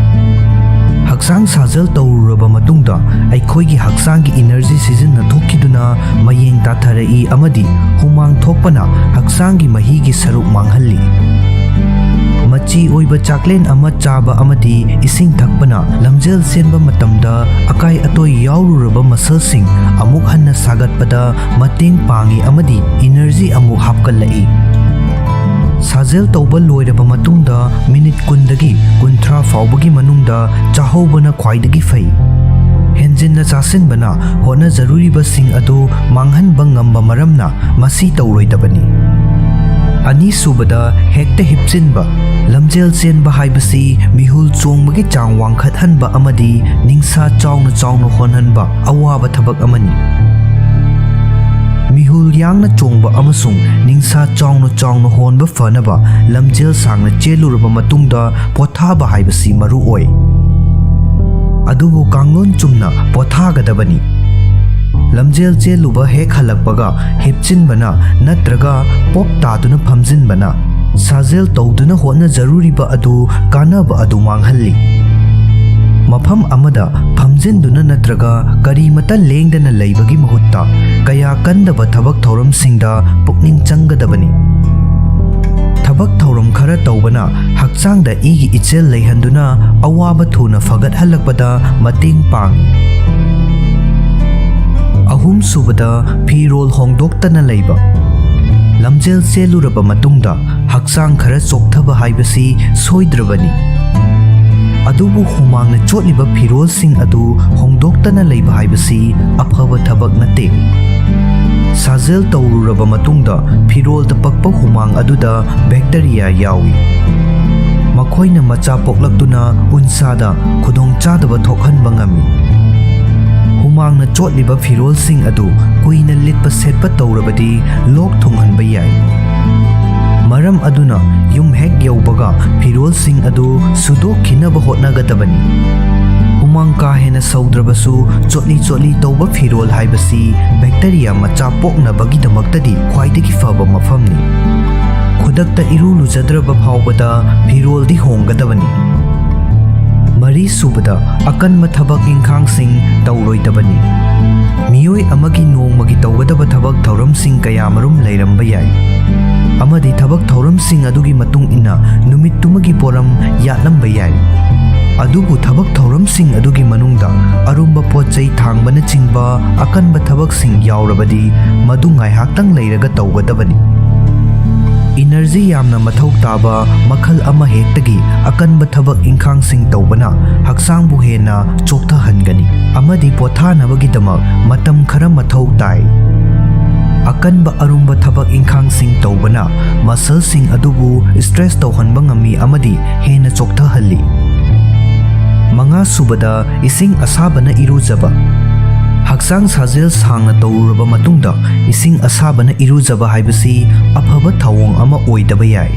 ꯍꯛꯆꯥꯡ ꯁꯥꯖꯦꯜ ꯇꯧꯔꯨꯔꯕ ꯃꯇꯨꯡꯗ ꯑꯩꯈꯣꯏꯒꯤ ꯍꯛꯆꯥꯡꯒꯤ ꯏꯅꯔꯖꯤ ꯁꯤꯖꯤꯟꯅꯊꯣꯛꯈꯤꯗꯨꯅ ꯃꯌꯦꯡ ꯇꯥꯊꯔꯛꯏ ꯑꯃꯗꯤ ꯍꯨꯃꯥꯡ ꯊꯣꯛꯄꯅ ꯍꯛꯆꯥꯡꯒꯤ ꯃꯍꯤꯒꯤ ꯁꯔꯨꯛ ꯃꯥꯡꯍꯜꯂꯤ꯫ ꯃꯆꯤ ꯑꯣꯏꯕ ꯆꯥꯛꯂꯦꯟ ꯑꯃ ꯆꯥꯕ ꯑꯃꯗꯤ ꯏꯁꯤꯡ ꯊꯛꯄꯅ ꯂꯝꯖꯦꯜ ꯆꯦꯟꯕ ꯃꯇꯝꯗ ꯑꯀꯥꯏ ꯑꯇꯣꯏ ꯌꯥꯎꯔꯨꯔꯕ ꯃꯁꯜꯁꯤꯡ ꯑꯃꯨꯛ ꯍꯟꯅ ꯁꯥꯒꯠꯄꯗ ꯃꯇꯦꯡ ꯄꯥꯡꯏ ꯑꯃꯗꯤ ꯏꯅꯔꯖꯤ ꯑꯃꯨꯛ ꯍꯥꯞꯀꯠꯂꯛꯏ꯫ ꯁꯥꯖꯦꯜ ꯇꯧꯕ ꯂꯣꯏꯔꯕ ꯃꯇꯨꯡꯗ ꯃꯤꯅꯤꯠ ꯀꯨꯟꯗꯒꯤ ꯀꯨꯟꯊ꯭ꯔꯥ ꯐꯥꯎꯕꯒꯤ ꯃꯅꯨꯡꯗ ꯆꯥꯍꯧꯕꯅ ꯈ꯭ꯋꯥꯏꯗꯒꯤ ꯐꯩ꯫ ꯍꯦꯟꯖꯤꯟꯅ ꯆꯥꯁꯤꯟꯕꯅ ꯍꯣꯠꯅꯖꯔꯨꯔꯤꯕꯁꯤꯡ ꯑꯗꯨ ꯃꯥꯡꯍꯟꯕ ꯉꯝꯕ ꯃꯔꯝꯅ ꯃꯁꯤ ꯇꯧꯔꯣꯏꯗꯕꯅꯤ꯫ ꯑꯅꯤꯁꯨꯕꯗ, ꯍꯦꯛꯇ ꯍꯤꯞꯆꯤꯟꯕ꯫ ꯂꯝꯖꯦꯜ ꯆꯦꯟꯕ ꯍꯥꯏꯕꯁꯤ ꯃꯤꯍꯨꯜ ꯆꯣꯡꯕꯒꯤ ꯆꯥꯡ ꯋꯥꯡꯈꯠꯍꯟꯕ ꯑꯃꯗꯤ ꯅꯤꯡꯁꯥ ꯆꯥꯎꯅ ꯆꯥꯎꯅ ꯍꯣꯟꯍꯟꯕ ꯑꯋꯥꯕ ꯊꯕꯛ ꯑꯃꯅꯤ꯫ ꯃꯤꯍꯨꯜ ꯌꯥꯡꯅ ꯆꯣꯡꯕ ꯑꯃꯁꯨꯡ ꯅꯤꯡꯁꯥ ꯆꯥꯎꯅ ꯆꯥꯎꯅ ꯍꯣꯟꯕ ꯐꯅꯕ ꯂꯝꯖꯦꯜ ꯁꯥꯡꯅ ꯆꯦꯜꯂꯨꯔꯕ ꯃꯇꯨꯡꯗ ꯄꯣꯊꯥꯕ ꯍꯥꯏꯕꯁꯤ ꯃꯔꯨ ꯑꯣꯏ꯫ ꯑꯗꯨꯕꯨ ꯀꯥꯡꯂꯣꯟ ꯆꯨꯝꯅ ꯄꯣꯊꯥꯒꯗꯕꯅꯤ꯫ ꯂꯝꯖꯦꯜ ꯆꯦꯜꯂꯨꯕ ꯍꯦꯛ ꯍꯜꯂꯛꯄꯒ ꯍꯤꯞꯆꯤꯟꯕꯅ ꯅꯠꯇ꯭ꯔꯒ ꯄꯣꯞ ꯇꯥꯗꯨꯅ ꯐꯝꯖꯤꯟꯕꯅ ꯁꯥꯖꯦꯜ ꯇꯧꯗꯨꯅ ꯍꯣꯠꯅꯖꯔꯨꯔꯤꯕ ꯑꯗꯨ ꯀꯥꯟꯅꯕ ꯑꯗꯨ ꯃꯥꯡꯍꯜꯂꯤ꯫ ꯃꯐꯝ ꯑꯃꯗ ꯐꯝꯖꯤꯟꯗꯨꯅ ꯅꯠꯇ꯭ꯔꯒ ꯀꯔꯤꯃꯇ ꯂꯦꯡꯗꯅ ꯂꯩꯕꯒꯤ ꯃꯍꯨꯠꯇ, ꯀꯌꯥ ꯀꯟꯗꯕ ꯊꯕꯛ ꯊꯧꯔꯝꯁꯤꯡꯗ ꯄꯨꯛꯅꯤꯡ ꯆꯪꯒꯗꯕꯅꯤ꯫ ꯊꯕꯛ ꯊꯧꯔꯝ ꯈꯔ ꯇꯧꯕꯅ ꯍꯛꯆꯥꯡꯗ ꯏꯒꯤ ꯏꯆꯦꯜ ꯂꯩꯍꯟꯗꯨꯅ ꯑꯋꯥꯕ ꯊꯨꯅ ꯐꯒꯠꯍꯜꯂꯛꯄꯗ ꯃꯇꯦꯡ ꯄꯥꯡꯏ꯫ ꯑꯍꯨꯝꯁꯨꯕꯗ, ꯐꯤꯔꯣꯜ ꯍꯣꯡꯗꯣꯛꯇꯅ ꯂꯩꯕ꯫ ꯂꯝꯖꯦꯜ ꯆꯦꯜꯂꯨꯔꯕ ꯃꯇꯨꯡꯗ ꯍꯛꯆꯥꯡ ꯈꯔ ꯆꯣꯛꯊꯕ ꯍꯥꯏꯕꯁꯤ ꯁꯣꯏꯗ꯭ꯔꯕꯅꯤ꯫ ꯑꯗꯨꯕꯨ ꯍꯨꯃꯥꯡꯅ ꯆꯣꯠꯂꯤꯕ ꯐꯤꯔꯣꯜꯁꯤꯡ ꯑꯗꯨ ꯍꯣꯡꯗꯣꯛꯇꯅ ꯂꯩꯕ ꯍꯥꯏꯕꯁꯤ ꯑꯐꯕ ꯊꯕꯛ ꯅꯠꯇꯦ꯫ ꯁꯥꯖꯦꯜ ꯇꯧꯔꯨꯔꯕ ꯃꯇꯨꯡꯗ ꯐꯤꯔꯣꯜꯗ ꯄꯛꯄ ꯍꯨꯃꯥꯡ ꯑꯗꯨꯗ ꯕꯦꯛꯇꯔꯤꯌꯥ ꯌꯥꯎꯏ꯫ ꯃꯈꯣꯏꯅ ꯃꯆꯥ ꯄꯣꯛꯂꯛꯇꯨꯅ ꯎꯟꯁꯥꯗ ꯈꯨꯗꯣꯡꯆꯥꯗꯕ ꯊꯣꯛꯍꯟꯕ ꯉꯝꯃꯤ꯫ ꯍꯨꯃꯥꯡꯅ ꯆꯣꯠꯂꯤꯕ ꯐꯤꯔꯣꯜꯁꯤꯡ ꯑꯗꯨ ꯀꯨꯏꯅ ꯂꯤꯠꯄ ꯁꯦꯠꯄ ꯇꯧꯔꯕꯗꯤ ꯂꯣꯛ ꯊꯨꯡꯍꯟꯕ ꯌꯥꯏ꯫ ꯃꯔꯝ ꯑꯗꯨꯅ ꯌꯨꯝ ꯍꯦꯛ ꯌꯧꯕꯒ ꯐꯤꯔꯣꯜꯁꯤꯡ ꯑꯗꯨ ꯁꯨꯗꯣꯛꯈꯤꯅꯕ ꯍꯣꯠꯅꯒꯗꯕꯅꯤ꯫ ꯍꯨꯃꯥꯡ ꯀꯥ ꯍꯦꯟꯅ ꯁꯧꯗ꯭ꯔꯕꯁꯨ, ꯆꯣꯠꯂꯤ ꯆꯣꯠꯂꯤ ꯇꯧꯕ ꯐꯤꯔꯣꯜ ꯍꯥꯏꯕꯁꯤ ꯕꯦꯛꯇꯔꯤꯌꯥ ꯃꯆꯥ ꯄꯣꯛꯅꯕꯒꯤꯗꯃꯛꯇꯗꯤ ꯈ꯭ꯋꯥꯏꯗꯒꯤ ꯐꯕ ꯃꯐꯝꯅꯤ꯫ ꯈꯨꯗꯛꯇ ꯏꯔꯨ ꯂꯨꯖꯗ꯭ꯔꯕ ꯐꯥꯎꯕꯗ ꯐꯤꯔꯣꯜꯗꯤ ꯍꯣꯡꯒꯗꯕꯅꯤ꯫ ꯃꯔꯤꯁꯨꯕꯗ, ꯑꯀꯟꯕ ꯊꯕꯛ ꯏꯪꯈꯥꯡꯁꯤꯡ ꯇꯧꯔꯣꯏꯗꯕꯅꯤ꯫ ꯃꯤꯑꯣꯏ ꯑꯃꯒꯤ ꯅꯣꯡꯃꯒꯤ ꯇꯧꯒꯗꯕ ꯊꯕꯛ ꯊꯧꯔꯝꯁꯤꯡ ꯀꯌꯥꯃꯔꯨꯝ ꯂꯩꯔꯝꯕ ꯌꯥꯏ, ꯑꯃꯗꯤ ꯊꯕꯛ ꯊꯧꯔꯝꯁꯤꯡ ꯑꯗꯨꯒꯤ ꯃꯇꯨꯡ ꯏꯟꯅ ꯅꯨꯃꯤꯠꯇꯨꯃꯒꯤ ꯄꯣꯔꯝ ꯌꯥꯠꯂꯝꯕ ꯌꯥꯏ꯫ ꯑꯗꯨꯕꯨ ꯊꯕꯛ ꯊꯧꯔꯝꯁꯤꯡ ꯑꯗꯨꯒꯤ ꯃꯅꯨꯡꯗ ꯑꯔꯨꯝꯕ ꯄꯣꯠ ꯆꯩ ꯊꯥꯡꯕꯅꯆꯤꯡꯕ ꯑꯀꯟꯕ ꯊꯕꯛꯁꯤꯡ ꯌꯥꯎꯔꯕꯗꯤ, ꯃꯗꯨ ꯉꯥꯏꯍꯥꯛꯇꯪ ꯂꯩꯔꯒ ꯇꯧꯒꯗꯕꯅꯤ꯫ ꯏꯅꯔꯖꯤ ꯌꯥꯝꯅ ꯃꯊꯧ ꯇꯥꯕ ꯃꯈꯜ ꯑꯃꯍꯦꯛꯇꯒꯤ ꯑꯀꯟꯕ ꯊꯕꯛ ꯏꯪꯈꯥꯡꯁꯤꯡ ꯇꯧꯕꯅ ꯍꯛꯆꯥꯡꯕꯨ ꯍꯦꯟꯅ ꯆꯣꯛꯊꯍꯟꯒꯅꯤ ꯑꯃꯗꯤ ꯄꯣꯊꯥꯅꯕꯒꯤꯗꯃꯛ ꯃꯇꯝ ꯈꯔ ꯃꯊꯧ ꯇꯥꯏ꯫ ꯑꯀꯟꯕ ꯑꯔꯨꯝꯕ ꯊꯕꯛ ꯏꯪꯈꯥꯡꯁꯤꯡ ꯇꯧꯕꯅ ꯃꯁꯜꯁꯤꯡ ꯑꯗꯨꯕꯨ ꯁ꯭ꯇ꯭ꯔꯦꯁ ꯇꯧꯍꯟꯕ ꯉꯝꯃꯤ ꯑꯃꯗꯤ ꯍꯦꯟꯅ ꯆꯣꯛꯊꯍꯜꯂꯤ꯫ ꯃꯉꯥꯁꯨꯕꯗ, ꯏꯁꯤꯡ ꯑꯁꯥꯕꯅ ꯏꯔꯨꯖꯕ꯫ ꯍꯛꯆꯥꯡ ꯁꯥꯖꯦꯜ ꯁꯥꯡꯅ ꯇꯧꯔꯨꯔꯕ ꯃꯇꯨꯡꯗ ꯏꯁꯤꯡ ꯑꯁꯥꯕꯅ ꯏꯔꯨꯖꯕ ꯍꯥꯏꯕꯁꯤ ꯑꯐꯕ ꯊꯧꯑꯣꯡ ꯑꯃ ꯑꯣꯏꯗꯕ ꯌꯥꯏ꯫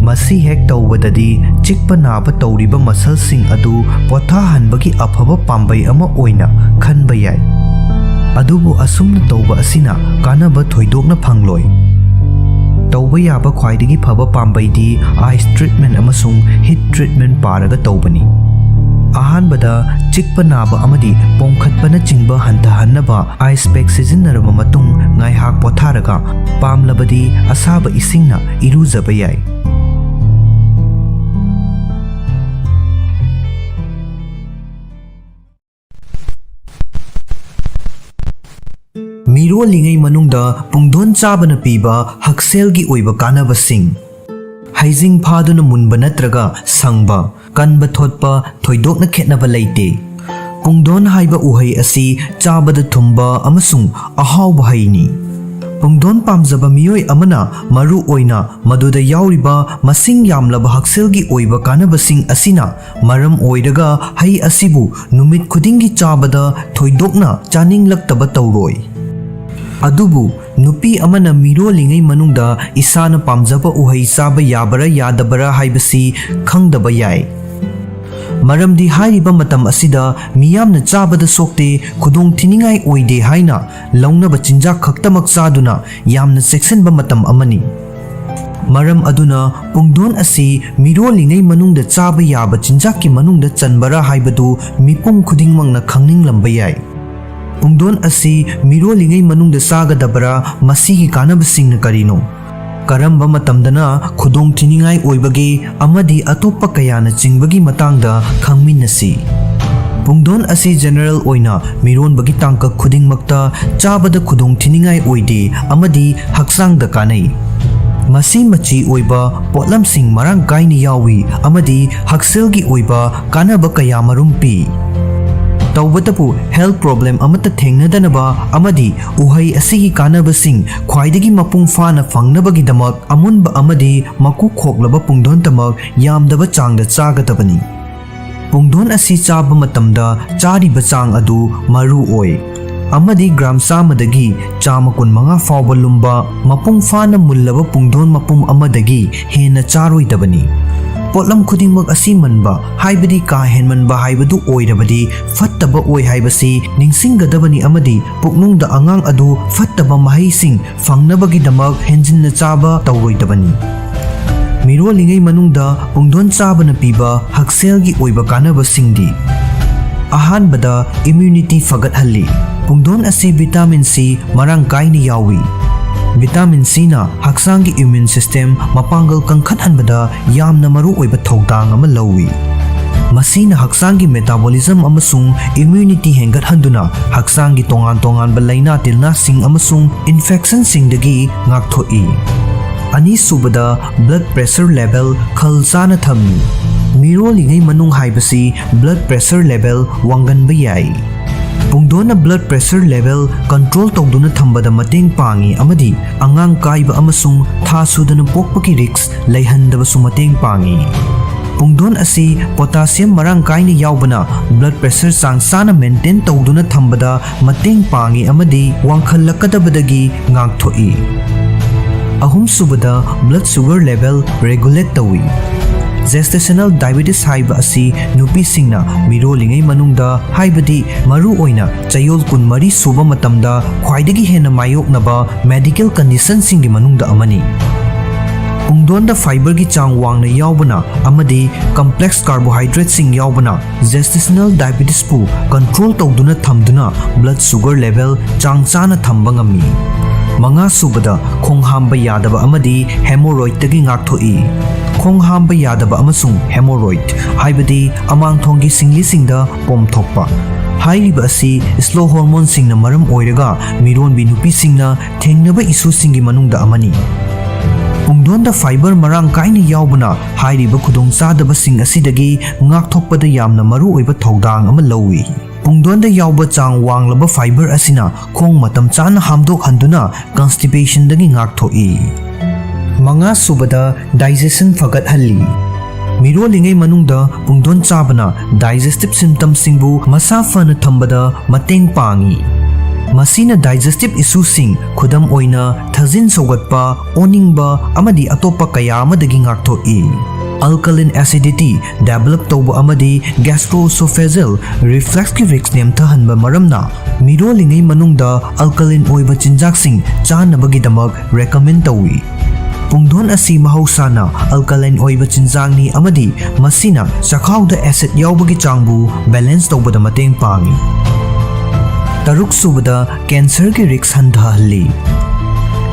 ꯃꯁꯤ ꯍꯦꯛ ꯇꯧꯕꯗꯗꯤ ꯆꯤꯛꯄ ꯅꯥꯕ ꯇꯧꯔꯤꯕ ꯃꯁꯜꯁꯤꯡ ꯑꯗꯨ ꯄꯣꯊꯥꯍꯟꯕꯒꯤ ꯑꯐꯕ ꯄꯥꯝꯕꯩ ꯑꯃ ꯑꯣꯏꯅ ꯈꯟꯕ ꯌꯥꯏ꯫ ꯑꯗꯨꯕꯨ ꯑꯁꯨꯝꯅ ꯇꯧꯕ ꯑꯁꯤꯅ ꯀꯥꯟꯅꯕ ꯊꯣꯏꯗꯣꯛꯅ ꯐꯪꯂꯣꯏ꯫ ꯇꯧꯕ ꯌꯥꯕ ꯈ꯭ꯋꯥꯏꯗꯒꯤ ꯐꯕ ꯄꯥꯝꯕꯩꯗꯤ ꯑꯥꯏꯁ ꯇ꯭ꯔꯤꯠꯃꯦꯟ ꯑꯃꯁꯨꯡ ꯍꯤꯠ ꯇ꯭ꯔꯤꯠꯃꯦꯟ ꯄꯥꯔꯒ ꯇꯧꯕꯅꯤ꯫ ꯑꯍꯥꯟ- ꯑꯍꯥꯟꯕꯗ, ꯆꯤꯛꯄ ꯅꯥꯕ ꯑꯃꯗꯤ ꯄꯣꯝꯈꯠꯄꯅꯆꯤꯡꯕ ꯍꯟꯊꯍꯟꯅꯕ ice pack ꯁꯤꯖꯤꯟꯅꯔꯕ ꯃꯇꯨꯡ, ꯉꯥꯏꯍꯥꯛ ꯄꯣꯊꯥꯔꯒ, ꯄꯥꯝꯂꯕꯗꯤ ꯑꯁꯥꯕ ꯏꯁꯤꯡꯅ ꯏꯔꯨꯖꯕ ꯌꯥꯏ꯫ ꯃꯤꯔꯣꯜꯂꯤꯉꯩ ꯃꯅꯨꯡꯗ ꯄꯨꯡꯗꯣꯟ ꯆꯥꯕꯅ ꯄꯤꯕ ꯍꯛꯁꯦꯜꯒꯤ ꯑꯣꯏꯕ ꯀꯥꯟꯅꯕꯁꯤꯡ꯫ ꯍꯩꯖꯤꯡ ꯐꯥꯗꯨꯅ ꯃꯨꯟꯕ ꯅꯠꯇ꯭ꯔꯒ ꯁꯪꯕ, ꯀꯟꯕ ꯊꯣꯠꯄ ꯊꯣꯏꯗꯣꯛꯅ ꯈꯦꯠꯅꯕ ꯂꯩꯇꯦ꯫ ꯄꯨꯡꯗꯣꯟ ꯍꯥꯏꯕ ꯎꯍꯩ ꯑꯁꯤ ꯆꯥꯕꯗ ꯊꯨꯝꯕ ꯑꯃꯁꯨꯡ ꯑꯍꯥꯎꯕ ꯍꯩꯅꯤ꯫ ꯄꯨꯡꯗꯣꯟ ꯄꯥꯝꯖꯕ ꯃꯤꯑꯣꯏ ꯑꯃꯅ ꯃꯔꯨ ꯑꯣꯏꯅ ꯃꯗꯨꯗ ꯌꯥꯎꯔꯤꯕ ꯃꯁꯤꯡ ꯌꯥꯝꯂꯕ ꯍꯛꯁꯦꯜꯒꯤ ꯑꯣꯏꯕ ꯀꯥꯟꯅꯕꯁꯤꯡ ꯑꯁꯤꯅ ꯃꯔꯝ ꯑꯣꯏꯔꯒ ꯍꯩ ꯑꯁꯤꯕꯨ ꯅꯨꯃꯤꯠ ꯈꯨꯗꯤꯡꯒꯤ ꯆꯥꯕꯗ ꯊꯣꯏꯗꯣꯛꯅ ꯆꯥꯅꯤꯡꯂꯛꯇꯕ ꯇꯧꯔꯣꯏ꯫ ꯑꯗꯨꯕꯨ ꯅꯨꯄꯤ ꯑꯃꯅ ꯃꯤꯔꯣꯜꯂꯤꯉꯩ ꯃꯅꯨꯡꯗ ꯏꯁꯥꯅ ꯄꯥꯝꯖꯕ ꯎꯍꯩ ꯆꯥꯕ ꯌꯥꯕꯔꯥ ꯌꯥꯗꯕꯔꯥ ꯍꯥꯏꯕꯁꯤ ꯈꯪꯗꯕ ꯌꯥꯏ꯫ ꯃꯔꯝꯗꯤ ꯍꯥꯏꯔꯤꯕ ꯃꯇꯝ ꯑꯁꯤꯗ ꯃꯤꯌꯥꯝꯅ ꯆꯥꯕꯗ ꯁꯣꯛꯇꯦ, ꯈꯨꯗꯣꯡ ꯊꯤꯅꯤꯡꯉꯥꯏ ꯑꯣꯏꯗꯦ ꯍꯥꯏꯅ ꯂꯧꯅꯕ ꯆꯤꯟꯖꯥꯛ ꯈꯛꯇꯃꯛ ꯆꯥꯗꯨꯅ ꯌꯥꯝꯅ ꯆꯦꯛꯁꯤꯟꯕ ꯃꯇꯝ ꯑꯃꯅꯤ꯫ ꯃꯔꯝ ꯑꯗꯨꯅ ꯄꯨꯡꯗꯣꯟ ꯑꯁꯤ ꯃꯤꯔꯣꯜꯂꯤꯉꯩ ꯃꯅꯨꯡꯗ ꯆꯥꯕ ꯌꯥꯕ ꯆꯤꯟꯖꯥꯛꯀꯤ ꯃꯅꯨꯡꯗ ꯆꯟꯕꯔꯥ ꯍꯥꯏꯕꯗꯨ ꯃꯤꯄꯨꯝ ꯈꯨꯗꯤꯡꯃꯛꯅ ꯈꯪꯅꯤꯡꯂꯝꯕ ꯌꯥꯏ꯫ ꯄꯨꯡꯗꯣꯟ ꯑꯁꯤ ꯃꯤꯔꯣꯜꯂꯤꯉꯩ ꯃꯅꯨꯡꯗ ꯆꯥꯒꯗꯕꯔꯥ? ꯃꯁꯤꯒꯤ ꯀꯥꯟꯅꯕꯁꯤꯡꯅ ꯀꯔꯤꯅꯣ? ꯀꯔꯝꯕ ꯃꯇꯝꯗꯅ ꯈꯨꯗꯣꯡ ꯊꯤꯅꯤꯡꯉꯥꯏ ꯑꯣꯏꯕꯒꯦ? ꯑꯃꯗꯤ ꯑꯇꯣꯞꯄ ꯀꯌꯥꯅ ꯆꯤꯡꯕꯒꯤ ꯃꯇꯥꯡꯗ ꯈꯪꯃꯤꯟꯅꯁꯤ꯫ ꯄꯨꯡꯗꯣꯟ ꯑꯁꯤ general ꯑꯣꯏꯅ ꯃꯤꯔꯣꯟꯕꯒꯤ ꯇꯥꯡꯀꯛ ꯈꯨꯗꯤꯡꯃꯛꯇ ꯆꯥꯕꯗ ꯈꯨꯗꯣꯡ ꯊꯤꯅꯤꯡꯉꯥꯏ ꯑꯣꯏꯗꯦ ꯑꯃꯗꯤ ꯍꯛꯆꯥꯡꯗ ꯀꯥꯟꯅꯩ꯫ ꯃꯁꯤ ꯃꯆꯤ ꯑꯣꯏꯕ ꯄꯣꯠꯂꯝꯁꯤꯡ ꯃꯔꯥꯡ ꯀꯥꯏꯅ ꯌꯥꯎꯏ ꯑꯃꯗꯤ ꯍꯛꯁꯦꯜꯒꯤ ꯑꯣꯏꯕ ꯀꯥꯟꯅꯕ ꯀꯌꯥ ꯃꯔꯨꯝ ꯄꯤ꯫ ꯇꯧꯕꯇꯕꯨ, health problem ꯑꯃꯠꯇ ꯊꯦꯡꯅꯗꯅꯕ ꯑꯃꯗꯤ ꯎꯍꯩ ꯑꯁꯤꯒꯤ ꯀꯥꯟꯅꯕꯁꯤꯡ ꯈ꯭ꯋꯥꯏꯗꯒꯤ ꯃꯄꯨꯡ ꯐꯥꯅ ꯐꯪꯅꯕꯒꯤꯗꯃꯛ, ꯑꯃꯨꯟꯕ ꯑꯃꯗꯤ ꯃꯀꯨ ꯈꯣꯛꯂꯕ ꯄꯨꯡꯗꯣꯟꯇꯃꯛ ꯌꯥꯝꯗꯕ ꯆꯥꯡꯗ ꯆꯥꯒꯗꯕꯅꯤ꯫ ꯄꯨꯡꯗꯣꯟ ꯑꯁꯤ ꯆꯥꯕ ꯃꯇꯝꯗ ꯆꯥꯔꯤꯕ ꯆꯥꯡ ꯑꯗꯨ ꯃꯔꯨ ꯑꯣꯏ, ꯑꯃꯗꯤ ꯒ꯭ꯔꯥꯝ ꯆꯥꯝꯃꯗꯒꯤ ꯆꯥꯝꯃ ꯀꯨꯟꯃꯉꯥ ꯐꯥꯎꯕ ꯂꯨꯝꯕ ꯃꯄꯨꯡ ꯐꯥꯅ ꯃꯨꯜꯂꯕ ꯄꯨꯡꯗꯣꯟ ꯃꯄꯨꯝ ꯑꯃꯗꯒꯤ ꯍꯦꯟꯅ ꯆꯥꯔꯣꯏꯗꯕꯅꯤ꯫ ꯄꯣꯠꯂꯝ ꯈꯨꯗꯤꯡꯃꯛ ꯑꯁꯤ ꯃꯟꯕ, ꯍꯥꯏꯕꯗꯤ ꯀꯥ ꯍꯦꯟꯃꯟꯕ ꯍꯥꯏꯕꯗꯨ ꯑꯣꯏꯔꯕꯗꯤ ꯐꯠꯇꯕ ꯑꯣꯏ ꯍꯥꯏꯕꯁꯤ ꯅꯤꯡꯁꯤꯡꯒꯗꯕꯅꯤ ꯑꯃꯗꯤ ꯄꯨꯛꯅꯨꯡꯗ ꯑꯉꯥꯡ ꯑꯗꯨ ꯐꯠꯇꯕ ꯃꯍꯩꯁꯤꯡ ꯐꯪꯅꯕꯒꯤꯗꯃꯛ ꯍꯦꯟꯖꯤꯟꯅ ꯆꯥꯕ ꯇꯧꯔꯣꯏꯗꯕꯅꯤ꯫ ꯃꯤꯔꯣꯜꯂꯤꯉꯩ ꯃꯅꯨꯡꯗ ꯄꯨꯡꯗꯣꯟ ꯆꯥꯕꯅ ꯄꯤꯕ ꯍꯛꯁꯦꯜꯒꯤ ꯑꯣꯏꯕ ꯀꯥꯟꯅꯕꯁꯤꯡꯗꯤ: ꯑꯍꯥꯟꯕꯗ, ꯏꯝꯌꯨꯅꯤꯇꯤ ꯐꯒꯠꯍꯜꯂꯤ꯫ ꯄꯨꯡꯗꯣꯟ ꯑꯁꯤ ꯚꯤꯇꯥꯃꯤꯟ ꯁꯤ ꯃꯔꯥꯡ ꯀꯥꯏꯅ ꯌꯥꯎꯏ꯫ ꯚꯤꯇꯥꯃꯤꯟ ꯁꯤꯅ ꯍꯛꯆꯥꯡꯒꯤ ꯏꯝꯌꯨꯟ ꯁꯤꯁꯇꯦꯝ ꯃꯄꯥꯡꯒꯜ ꯀꯟꯈꯠꯍꯟꯕꯗ ꯌꯥꯝꯅ ꯃꯔꯨꯑꯣꯏꯕ ꯊꯧꯗꯥꯡ ꯑꯃ ꯂꯧꯏ꯫ ꯃꯁꯤꯅ ꯍꯛꯆꯥꯡꯒꯤ ꯃꯦꯇꯥꯕꯣꯂꯤꯖꯝ ꯑꯃꯁꯨꯡ ꯏꯝꯌꯨꯅꯤꯇꯤ ꯍꯦꯟꯒꯠꯍꯟꯗꯨꯅ ꯍꯛꯆꯥꯡꯒꯤ ꯇꯣꯉꯥꯟ ꯇꯣꯉꯥꯟꯕ ꯂꯥꯏꯅꯥ ꯇꯤꯜꯅꯥꯁꯤꯡ ꯑꯃꯁꯨꯡ ꯏꯟꯐꯦꯛꯁꯟꯁꯤꯡꯗꯒꯤ ꯉꯥꯛꯊꯣꯛꯏ꯫ ꯑꯅꯤꯁꯨꯕꯗ, ꯕ꯭ꯂꯗ ꯄ꯭ꯔꯦꯁꯔ ꯂꯦꯚꯦꯜ ꯈꯜ ꯆꯥꯅ ꯊꯝꯃꯤ꯫ ꯃꯤꯔꯣꯜꯂꯤꯉꯩ ꯃꯅꯨꯡ ꯍꯥꯏꯕꯁꯤ ꯕ꯭ꯂꯗ ꯄ꯭ꯔꯦꯁꯔ ꯂꯦꯚꯦꯜ ꯋꯥꯡꯒꯟꯕ ꯌꯥꯏ꯫ ꯄꯨꯡꯗꯣꯟꯅ ꯕ꯭ꯂꯗ ꯄ꯭ꯔꯦꯁꯔ ꯂꯦꯚꯦꯜ ꯀꯟꯇ꯭ꯔꯣꯜ ꯇꯧꯗꯨꯅ ꯊꯝꯕꯗ ꯃꯇꯦꯡ ꯄꯥꯡꯏ ꯑꯃꯗꯤ ꯑꯉꯥꯡ ꯀꯥꯏꯕ ꯑꯃꯁꯨꯡ ꯊꯥ ꯁꯨꯗꯅ ꯄꯣꯛꯄꯒꯤ ꯔꯤꯁ꯭ꯛ ꯂꯩꯍꯟꯗꯕꯁꯨ ꯃꯇꯦꯡ ꯄꯥꯡꯏ꯫ ꯄꯨꯡꯗꯣꯟ ꯑꯁꯤ ꯄꯣꯇꯥꯁꯤꯌꯝ ꯃꯔꯥꯡ ꯀꯥꯏꯅ ꯌꯥꯎꯕꯅ ꯕ꯭ꯂꯗ ꯄ꯭ꯔꯦꯁꯔ ꯆꯥꯡ ꯆꯥꯅ ꯃꯦꯟꯇꯦꯟ ꯇꯧꯗꯨꯅ ꯊꯝꯕꯗ ꯃꯇꯦꯡ ꯄꯥꯡꯏ ꯑꯃꯗꯤ ꯋꯥꯡꯈꯠꯂꯛꯀꯗꯕꯗꯒꯤ ꯉꯥꯛꯊꯣꯛꯏ꯫ ꯑꯍꯨꯝꯁꯨꯕꯗ, ꯕ꯭ꯂꯗ ꯁꯨꯒꯔ ꯂꯦꯚꯦꯜ ꯔꯦꯒꯨꯂꯦꯠ ꯇꯧꯏ꯫ ꯖꯦꯁꯇꯦꯁꯅꯦꯜ ꯗꯥꯏꯕꯦꯇꯤꯁ ꯍꯥꯏꯕ ꯑꯁꯤ ꯅꯨꯄꯤꯁꯤꯡꯅ ꯃꯤꯔꯣꯜꯂꯤꯉꯩ ꯃꯅꯨꯡꯗ, ꯍꯥꯏꯕꯗꯤ ꯃꯔꯨꯑꯣꯏꯅ ꯆꯌꯣꯜ ꯀꯨꯟꯃꯔꯤ ꯁꯨꯕ ꯃꯇꯝꯗ ꯈ꯭ꯋꯥꯏꯗꯒꯤ ꯍꯦꯟꯅ ꯃꯥꯌꯣꯛꯅꯕ ꯃꯦꯗꯤꯀꯦꯜ ꯀꯟꯗꯤꯁꯟꯁꯤꯡꯒꯤ ꯃꯅꯨꯡꯗ ꯑꯃꯅꯤ꯫ ꯄꯨꯡꯗꯣꯟꯗ ꯐꯥꯏꯕꯔꯒꯤ ꯆꯥꯡ ꯋꯥꯡꯅ ꯌꯥꯎꯕꯅ ꯑꯃꯗꯤ ꯀꯝꯄ꯭ꯂꯦꯛꯁ ꯀꯥꯔꯕꯣꯍꯥꯏꯗ꯭ꯔꯦꯠꯁꯤꯡ ꯌꯥꯎꯕꯅ ꯖꯦꯁꯇꯦꯁꯅꯦꯜ ꯗꯥꯏꯕꯦꯇꯤꯁꯄꯨ ꯀꯟꯇ꯭ꯔꯣꯜ ꯇꯧꯗꯨꯅ ꯊꯝꯗꯨꯅ ꯕ꯭ꯂꯗ ꯁꯨꯒꯔ ꯂꯦꯚꯦꯜ ꯆꯥꯡ ꯆꯥꯅ ꯊꯝꯕ ꯉꯝꯃꯤ꯫ ꯃꯉꯥꯁꯨꯕꯗ, ꯈꯣꯡ ꯍꯥꯝꯕ ꯌꯥꯗꯕ ꯑꯃꯗꯤ ꯍꯦꯃꯣꯔꯣꯏꯗꯇꯒꯤ ꯉꯥꯛꯊꯣꯛꯏ꯫ ꯈꯣꯡ ꯍꯥꯝꯕ ꯌꯥꯗꯕ ꯑꯃꯁꯨꯡ ꯍꯦꯃꯣꯔꯣꯏꯗ, ꯍꯥꯏꯕꯗꯤ ꯑꯃꯥꯡꯊꯣꯡꯒꯤ ꯁꯤꯡꯂꯤꯁꯤꯡꯗ ꯄꯣꯝꯊꯣꯛꯄ꯫ ꯍꯥꯏꯔꯤꯕ ꯑꯁꯤ ꯁ꯭ꯂꯣ ꯍꯣꯔꯃꯣꯟꯁꯤꯡꯅ ꯃꯔꯝ ꯑꯣꯏꯔꯒ ꯃꯤꯔꯣꯟꯕꯤ ꯅꯨꯄꯤꯁꯤꯡꯅ ꯊꯦꯡꯅꯕ ꯏꯁꯨꯁꯤꯡꯒꯤ ꯃꯅꯨꯡꯗ ꯑꯃꯅꯤ꯫ ꯄꯨꯡꯗꯣꯟꯗ ꯐꯥꯏꯕꯔ ꯃꯔꯥꯡ ꯀꯥꯏꯅ ꯌꯥꯎꯕꯅ ꯍꯥꯏꯔꯤꯕ ꯈꯨꯗꯣꯡꯆꯥꯗꯕꯁꯤꯡ ꯑꯁꯤꯗꯒꯤ ꯉꯥꯛꯊꯣꯛꯄꯗ ꯌꯥꯝꯅ ꯃꯔꯨꯑꯣꯏꯕ ꯊꯧꯗꯥꯡ ꯑꯃ ꯂꯧꯏ꯫ ꯄꯨꯡꯗꯣꯟꯗ ꯌꯥꯎꯕ ꯆꯥꯡ ꯋꯥꯡꯂꯕ ꯐꯥꯏꯕꯔ ꯑꯁꯤꯅ ꯈꯣꯡ ꯃꯇꯝ ꯆꯥꯅ ꯍꯥꯝꯗꯣꯛꯍꯟꯗꯨꯅ ꯀꯟꯁꯇꯤꯄꯦꯁꯟꯗꯒꯤ ꯉꯥꯛꯊꯣꯛꯏ꯫ ꯃꯉꯥꯁꯨꯕꯗ, ꯗꯥꯏꯖꯦꯁꯟ ꯐꯒꯠꯍꯜꯂꯤ꯫ ꯃꯤꯔꯣꯜꯂꯤꯉꯩ ꯃꯅꯨꯡꯗ ꯄꯨꯡꯗꯣꯟ ꯆꯥꯕꯅ ꯗꯥꯏꯖꯦꯁꯇꯤꯚ ꯁꯤꯝꯇꯝꯁꯤꯡꯕꯨ ꯃꯁꯥ ꯐꯅ ꯊꯝꯕꯗ ꯃꯇꯦꯡ ꯄꯥꯡꯏ꯫ ꯃꯁꯤꯅ ꯗꯥꯏꯖꯦꯁꯇꯤꯚ ꯏꯁꯨꯁꯤꯡ, ꯈꯨꯗꯝ ꯑꯣꯏꯅ ꯊꯥꯖꯤꯟ ꯁꯧꯒꯠꯄ, ꯑꯣꯅꯤꯡꯕ, ꯑꯃꯗꯤ ꯑꯇꯣꯞꯄ ꯀꯌꯥ ꯑꯃꯗꯒꯤ ꯉꯥꯛꯊꯣꯛꯏ꯫ ꯑꯜꯀꯂꯤꯟ ꯑꯦꯁꯤꯗꯤꯇꯤ ꯗꯦꯚꯦꯂꯞ ꯇꯧꯕ ꯑꯃꯗꯤ ꯒ꯭ꯌꯥꯁꯇ꯭ꯔꯣꯑꯣꯁꯣꯐꯦꯖꯦꯜ ꯔꯤꯐ꯭ꯂꯦꯛꯁꯀꯤ ꯔꯤꯁ꯭ꯛ ꯅꯦꯝꯊꯍꯟꯕ ꯃꯔꯝꯅ ꯃꯤꯔꯣꯜꯂꯤꯉꯩ ꯃꯅꯨꯡꯗ ꯑꯜꯀꯂꯤꯟ ꯑꯣꯏꯕ ꯆꯤꯟꯖꯥꯛꯁꯤꯡ ꯆꯥꯅꯕꯒꯤꯗꯃꯛ ꯔꯦꯀꯃꯦꯟ ꯇꯧꯏ꯫ ꯄꯨꯡꯗꯣꯟ ꯑꯁꯤ ꯃꯍꯧꯁꯥꯅ alkaline ꯑꯣꯏꯕ ꯆꯤꯟꯖꯥꯛꯅꯤ ꯑꯃꯗꯤ ꯃꯁꯤꯅ ꯆꯈꯥꯎꯗ acid ꯌꯥꯎꯕꯒꯤ ꯆꯥꯡꯕꯨ balance ꯇꯧꯕꯗ ꯃꯇꯦꯡ ꯄꯥꯡꯏ꯫ ꯇꯔꯨꯛꯁꯨꯕꯗ, cancerꯒꯤ risk ꯍꯟꯊꯍꯜꯂꯤ꯫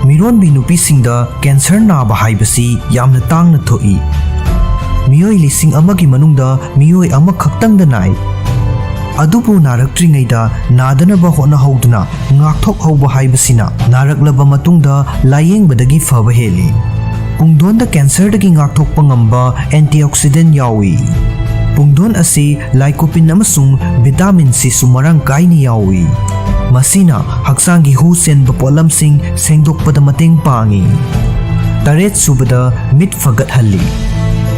ꯃꯤꯔꯣꯟꯕꯤ ꯅꯨꯄꯤꯁꯤꯡꯗ cancer ꯅꯥꯕ ꯍꯥꯏꯕꯁꯤ ꯌꯥꯝꯅ ꯇꯥꯡꯅ ꯊꯣꯛꯏ꯫ ꯃꯤꯑꯣꯏ ꯂꯤꯁꯤꯡ ꯑꯃꯒꯤ ꯃꯅꯨꯡꯗ ꯃꯤꯑꯣꯏ ꯑꯃꯈꯛꯇꯪꯗ ꯅꯥꯏ꯫ ꯑꯗꯨꯕꯨ ꯅꯥꯔꯛꯇ꯭ꯔꯤꯉꯩꯗ ꯅꯥꯗꯅꯕ ꯍꯣꯠꯅꯍꯧꯗꯨꯅ ꯉꯥꯛꯊꯣꯛꯍꯧꯕ ꯍꯥꯏꯕꯁꯤꯅ ꯅꯥꯔꯛꯂꯕ ꯃꯇꯨꯡꯗ ꯂꯥꯌꯦꯡꯕꯗꯒꯤ ꯐꯕ ꯍꯦꯜꯂꯤ꯫ ꯄꯨꯡꯗꯣꯟꯗ cancerꯗꯒꯤ ꯉꯥꯛꯊꯣꯛꯄ ꯉꯝꯕ antioxidant ꯌꯥꯎꯏ꯫ ꯄꯨꯡꯗꯣꯟ ꯑꯁꯤ lycopene ꯑꯃꯁꯨꯡ vitamin Cꯁꯨ ꯃꯔꯥꯡ ꯀꯥꯏꯅ ꯌꯥꯎꯏ꯫ ꯃꯁꯤꯅ ꯍꯛꯆꯥꯡꯒꯤ ꯍꯨ ꯆꯦꯟꯕ ꯄꯣꯠꯂꯝꯁꯤꯡ ꯁꯦꯡꯗꯣꯛꯄꯗ ꯃꯇꯦꯡ ꯄꯥꯡꯏ꯫ ꯇꯔꯦꯠꯁꯨꯕꯗ, ꯃꯤꯠ ꯐꯒꯠꯍꯜꯂꯤ꯫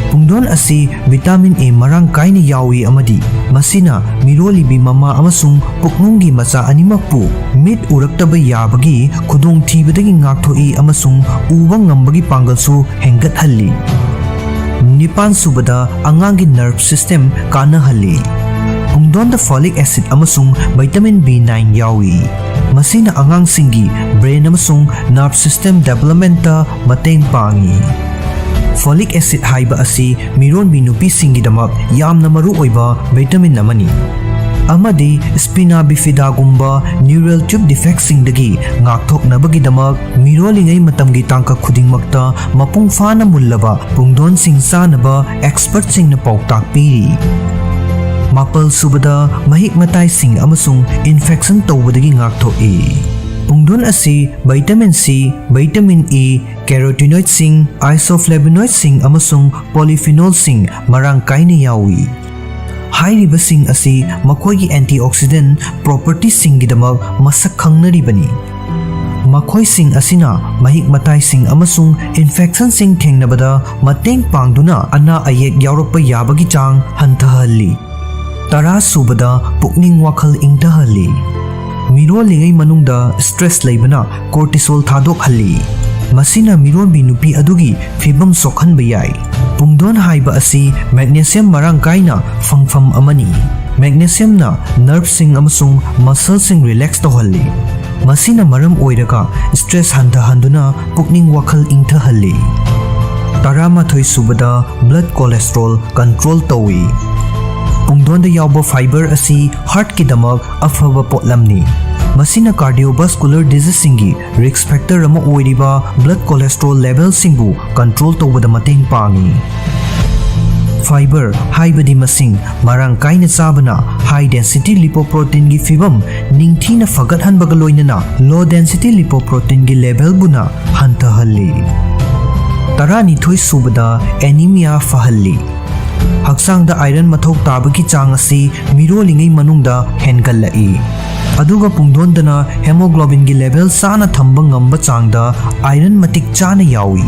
ꯄꯨꯡꯗꯣꯟ ꯑꯁꯤ vitamin A ꯃꯔꯥꯡ ꯀꯥꯏꯅ ꯌꯥꯎꯏ ꯑꯃꯗꯤ ꯃꯁꯤꯅ ꯃꯤꯔꯣꯜꯂꯤꯕꯤ ꯃꯃꯥ ꯑꯃꯁꯨꯡ ꯄꯨꯛꯅꯨꯡꯒꯤ ꯃꯆꯥ ꯑꯅꯤꯃꯛꯄꯨ ꯃꯤꯠ ꯎꯔꯛꯇꯕ ꯌꯥꯕꯒꯤ ꯈꯨꯗꯣꯡꯊꯤꯕꯗꯒꯤ ꯉꯥꯛꯊꯣꯛꯏ ꯑꯃꯁꯨꯡ ꯎꯕ ꯉꯝꯕꯒꯤ ꯄꯥꯡꯒꯜꯁꯨ ꯍꯦꯟꯒꯠꯍꯜꯂꯤ꯫ ꯅꯤꯄꯥꯟꯁꯨꯕꯗ, ꯑꯉꯥꯡꯒꯤ nerve system ꯀꯥꯟꯅꯍꯜꯂꯤ꯫ ꯄꯨꯡꯗꯣꯟꯗ folic acid ꯑꯃꯁꯨꯡ vitamin B nine ꯌꯥꯎꯏ꯫ ꯃꯁꯤꯅ ꯑꯉꯥꯡꯁꯤꯡꯒꯤ brain ꯑꯃꯁꯨꯡ nerve system developmentꯇ ꯃꯇꯦꯡ ꯄꯥꯡꯏ꯫ Folic acid ꯍꯥꯏꯕ ꯑꯁꯤ ꯃꯤꯔꯣꯟꯕꯤ ꯅꯨꯄꯤꯁꯤꯡꯒꯤꯗꯃꯛ ꯌꯥꯝꯅ ꯃꯔꯨ ꯑꯣꯏꯕ vitamin ꯑꯃꯅꯤ ꯑꯃꯗꯤ spina bifidaꯒꯨꯝꯕ neural tube defectꯁꯤꯡꯗꯒꯤ ꯉꯥꯛꯊꯣꯛꯅꯕꯒꯤꯗꯃꯛ ꯃꯤꯔꯣꯜꯂꯤꯉꯩ ꯃꯇꯝꯒꯤ ꯇꯥꯡꯀꯛ ꯈꯨꯗꯤꯡꯃꯛꯇ ꯃꯄꯨꯡ ꯐꯥꯅ ꯃꯨꯜꯂꯕ ꯄꯨꯡꯗꯣꯟꯁꯤꯡ ꯆꯥꯅꯕ expertꯁꯤꯡꯅ ꯄꯥꯎꯇꯥꯛ ꯄꯤꯔꯤ꯫ ꯃꯥꯄꯜꯁꯨꯕꯗ, ꯃꯍꯤꯛ ꯃꯇꯥꯏꯁꯤꯡ ꯑꯃꯁꯨꯡ infection ꯇꯧꯕꯗꯒꯤ ꯉꯥꯛꯊꯣꯛꯏ꯫ ꯄꯨꯡꯗꯣꯟ ꯑꯁꯤ vitamin C, vitamin E, carotenoidꯁꯤꯡ, isoflavonoidꯁꯤꯡ ꯑꯃꯁꯨꯡ polyphenolꯁꯤꯡ ꯃꯔꯥꯡ ꯀꯥꯏꯅ ꯌꯥꯎꯏ꯫ ꯍꯥꯏꯔꯤꯕꯁꯤꯡ ꯑꯁꯤ ꯃꯈꯣꯏꯒꯤ antioxidant propertyꯁꯤꯡꯒꯤꯗꯃꯛ ꯃꯁꯛ ꯈꯪꯅꯔꯤꯕꯅꯤ꯫ ꯃꯈꯣꯏꯁꯤꯡ ꯑꯁꯤꯅ ꯃꯍꯤꯛ ꯃꯇꯥꯏꯁꯤꯡ ꯑꯃꯁꯨꯡ infectionꯁꯤꯡ ꯊꯦꯡꯅꯕꯗ ꯃꯇꯦꯡ ꯄꯥꯡꯗꯨꯅ ꯑꯅꯥ ꯑꯌꯦꯛ ꯌꯥꯎꯔꯛꯄ ꯌꯥꯕꯒꯤ ꯆꯥꯡ ꯍꯟꯊꯍꯜꯂꯤ꯫ ꯇꯔꯥꯁꯨꯕꯗ, ꯄꯨꯛꯅꯤꯡ ꯋꯥꯈꯜ ꯏꯪꯊꯍꯜꯂꯤ꯫ ꯃꯤꯔꯣꯜꯂꯤꯉꯩ ꯃꯅꯨꯡꯗ stress ꯂꯩꯕꯅ cortisol ꯊꯥꯗꯣꯛꯍꯜꯂꯤ꯫ ꯃꯁꯤꯅ ꯃꯤꯔꯣꯟꯕꯤ ꯅꯨꯄꯤ ꯑꯗꯨꯒꯤ ꯐꯤꯕꯝ ꯁꯣꯛꯍꯟꯕ ꯌꯥꯏ꯫ ꯄꯨꯡꯗꯣꯟ ꯍꯥꯏꯕ ꯑꯁꯤ magnesium ꯃꯔꯥꯡ ꯀꯥꯏꯅ ꯐꯪꯐꯝ ꯑꯃꯅꯤ꯫ Magnesiumꯅ nerveꯁꯤꯡ ꯑꯃꯁꯨꯡ muscleꯁꯤꯡ relax ꯇꯧꯍꯜꯂꯤ꯫ ꯃꯁꯤꯅ ꯃꯔꯝ ꯑꯣꯏꯔꯒ stress ꯍꯟꯊꯍꯟꯗꯨꯅ ꯄꯨꯛꯅꯤꯡ ꯋꯥꯈꯜ ꯏꯪꯊꯍꯜꯂꯤ꯫ ꯇꯔꯥꯃꯥꯊꯣꯏ ꯁꯨꯕꯗ blood cholesterol control ꯇꯧꯏ꯫ ꯄꯨꯡꯗꯣꯟꯗ ꯌꯥꯎꯕ fiber ꯑꯁꯤ heartꯀꯤꯗꯃꯛ ꯑꯐꯕ ꯄꯣꯠꯂꯝꯅꯤ꯫ ꯃꯁꯤꯅ cardiovascular diseaseꯁꯤꯡꯒꯤ risk factor ꯑꯃ ꯑꯣꯏꯔꯤꯕ blood cholesterol levelꯁꯤꯡꯕꯨ control ꯇꯧꯕꯗ ꯃꯇꯦꯡ ꯄꯥꯡꯏ꯫ Fiber ꯍꯥꯏꯕꯗꯤ ꯃꯁꯤꯡ ꯃꯔꯥꯡ ꯀꯥꯏꯅ ꯆꯥꯕꯅ high density lipoproteinꯒꯤ ꯐꯤꯕꯝ ꯅꯤꯡꯊꯤꯅ ꯐꯒꯠꯍꯟꯕꯒ ꯂꯣꯏꯅꯅ low density lipoproteinꯒꯤ levelꯕꯨꯅ ꯍꯟꯊꯍꯜꯂꯤ꯫ ꯇꯔꯥꯅꯤꯊꯣꯏ ꯁꯨꯕꯗ anemia ꯐꯍꯜꯂꯤ꯫ ꯍꯛꯆꯥꯡꯗ iron ꯃꯊꯧ ꯇꯥꯕꯒꯤ ꯆꯥꯡ ꯑꯁꯤ ꯃꯤꯔꯣꯜꯂꯤꯉꯩ ꯃꯅꯨꯡꯗ ꯍꯦꯟꯒꯠꯂꯛꯏ꯫ ꯑꯗꯨꯒ ꯄꯨꯡꯗꯣꯟꯗꯅ hemoglobinꯒꯤ level ꯆꯥꯅ ꯊꯝꯕ ꯉꯝꯕ ꯆꯥꯡꯗ iron ꯃꯇꯤꯛ ꯆꯥꯅ ꯌꯥꯎꯏ꯫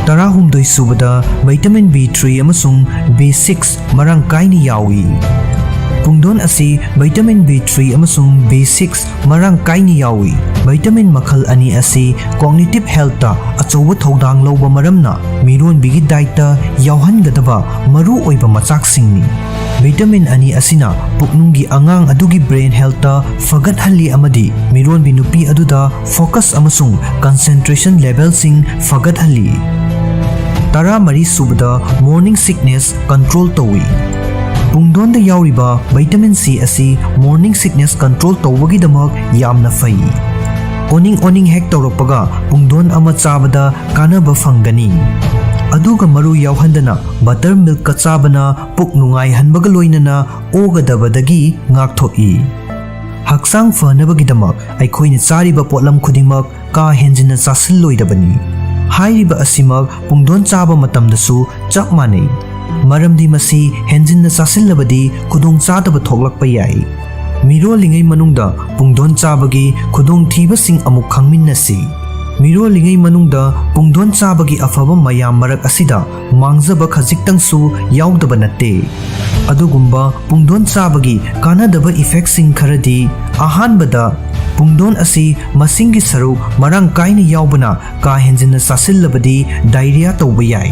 ꯇꯔꯥꯍꯨꯝꯗꯣꯏ ꯁꯨꯕꯗ vitamin B three ꯑꯃꯁꯨꯡ B six ꯃꯔꯥꯡ ꯀꯥꯏꯅ ꯌꯥꯎꯏ꯫ ꯄꯨꯡꯗꯣꯟ ꯑꯁꯤ vitamin B three ꯑꯃꯁꯨꯡ B six ꯃꯔꯥꯡ ꯀꯥꯏꯅ ꯌꯥꯎꯏ꯫ Vitamin ꯃꯈꯜ ꯑꯅꯤ ꯑꯁꯤ cognitive healthꯇ ꯑꯆꯧꯕ ꯊꯧꯗꯥꯡ ꯂꯧꯕ ꯃꯔꯝꯅ ꯃꯤꯔꯣꯟꯕꯤꯒꯤ dietꯇ ꯌꯥꯎꯍꯟꯒꯗꯕ ꯃꯔꯨ ꯑꯣꯏꯕ ꯃꯆꯥꯛꯁꯤꯡꯅꯤ꯫ Vitamin ꯑꯅꯤ ꯑꯁꯤꯅ ꯄꯨꯛꯅꯨꯡꯒꯤ ꯑꯉꯥꯡ ꯑꯗꯨꯒꯤ brain healthꯇ ꯐꯒꯠꯍꯜꯂꯤ ꯑꯃꯗꯤ ꯃꯤꯔꯣꯟꯕꯤ ꯅꯨꯄꯤ ꯑꯗꯨꯗ focus ꯑꯃꯁꯨꯡ concentration levelꯁꯤꯡ ꯐꯒꯠꯍꯜꯂꯤ꯫ ꯇꯔꯥꯃꯔꯤ ꯁꯨꯕꯗ morning sickness control ꯇꯧꯏ꯫ ꯄꯨꯡꯗꯣꯟꯗ ꯌꯥꯎꯔꯤꯕ vitamin C ꯑꯁꯤ morning sickness control ꯇꯧꯕꯒꯤꯗꯃꯛ ꯌꯥꯝꯅ ꯐꯩ꯫ ꯑꯣꯅꯤꯡ ꯑꯣꯅꯤꯡ ꯍꯦꯛ ꯇꯧꯔꯛꯄꯒ ꯄꯨꯡꯗꯣꯟ ꯑꯃ ꯆꯥꯕꯗ ꯀꯥꯟꯅꯕ ꯐꯪꯒꯅꯤ꯫ ꯑꯗꯨꯒ ꯃꯔꯨ ꯌꯥꯎꯍꯟꯗꯅ buttermilkꯀ ꯆꯥꯕꯅ ꯄꯨꯛ ꯅꯨꯡꯉꯥꯏꯍꯟꯕꯒ ꯂꯣꯏꯅꯅ ꯑꯣꯒꯗꯕꯗꯒꯤ ꯉꯥꯛꯊꯣꯛꯏ꯫ ꯍꯛꯆꯥꯡ ꯐꯅꯕꯒꯤꯗꯃꯛ ꯑꯩꯈꯣꯏꯅ ꯆꯥꯔꯤꯕ ꯄꯣꯠꯂꯝ ꯈꯨꯗꯤꯡꯃꯛ ꯀꯥ ꯍꯦꯟꯖꯤꯟꯅ ꯆꯥꯁꯤꯜꯂꯣꯏꯗꯕꯅꯤ꯫ ꯍꯥꯏꯔꯤꯕ ꯑꯁꯤꯃꯛ ꯄꯨꯡꯗꯣꯟ ꯆꯥꯕ ꯃꯇꯝꯗꯁꯨ ꯆꯞ ꯃꯥꯟꯅꯩ, ꯃꯔꯝꯗꯤ ꯃꯁꯤ ꯍꯦꯟꯖꯤꯟꯅ ꯆꯥꯁꯤꯜꯂꯕꯗꯤ ꯈꯨꯗꯣꯡꯆꯥꯗꯕ ꯊꯣꯛꯂꯛꯄ ꯌꯥꯏ꯫ ꯃꯤꯔꯣꯜꯂꯤꯉꯩ ꯃꯅꯨꯡꯗ ꯄꯨꯡꯗꯣꯟ ꯆꯥꯕꯒꯤ ꯈꯨꯗꯣꯡꯊꯤꯕꯁꯤꯡ ꯑꯃꯨꯛ ꯈꯪꯃꯤꯟꯅꯁꯤ꯫ ꯃꯤꯔꯣꯜꯂꯤꯉꯩ ꯃꯅꯨꯡꯗ ꯄꯨꯡꯗꯣꯟ ꯆꯥꯕꯒꯤ ꯑꯐꯕ ꯃꯌꯥꯝ ꯃꯔꯛ ꯑꯁꯤꯗ ꯃꯥꯡꯖꯕ ꯈꯖꯤꯛꯇꯪꯁꯨ ꯌꯥꯎꯗꯕ ꯅꯠꯇꯦ꯫ ꯑꯗꯨꯒꯨꯝꯕ ꯄꯨꯡꯗꯣꯟ ꯆꯥꯕꯒꯤ ꯀꯥꯟꯅꯗꯕ effectꯁꯤꯡ ꯈꯔꯗꯤ, ꯑꯍꯥꯟꯕꯗ, ꯄꯨꯡꯗꯣꯟ ꯑꯁꯤ ꯃꯁꯤꯡꯒꯤ ꯁꯔꯨꯛ ꯃꯔꯥꯡ ꯀꯥꯏꯅ ꯌꯥꯎꯕꯅ ꯀꯥ ꯍꯦꯟꯖꯤꯟꯅ ꯆꯥꯁꯤꯜꯂꯕꯗꯤ diarrhea ꯇꯧꯕ ꯌꯥꯏ꯫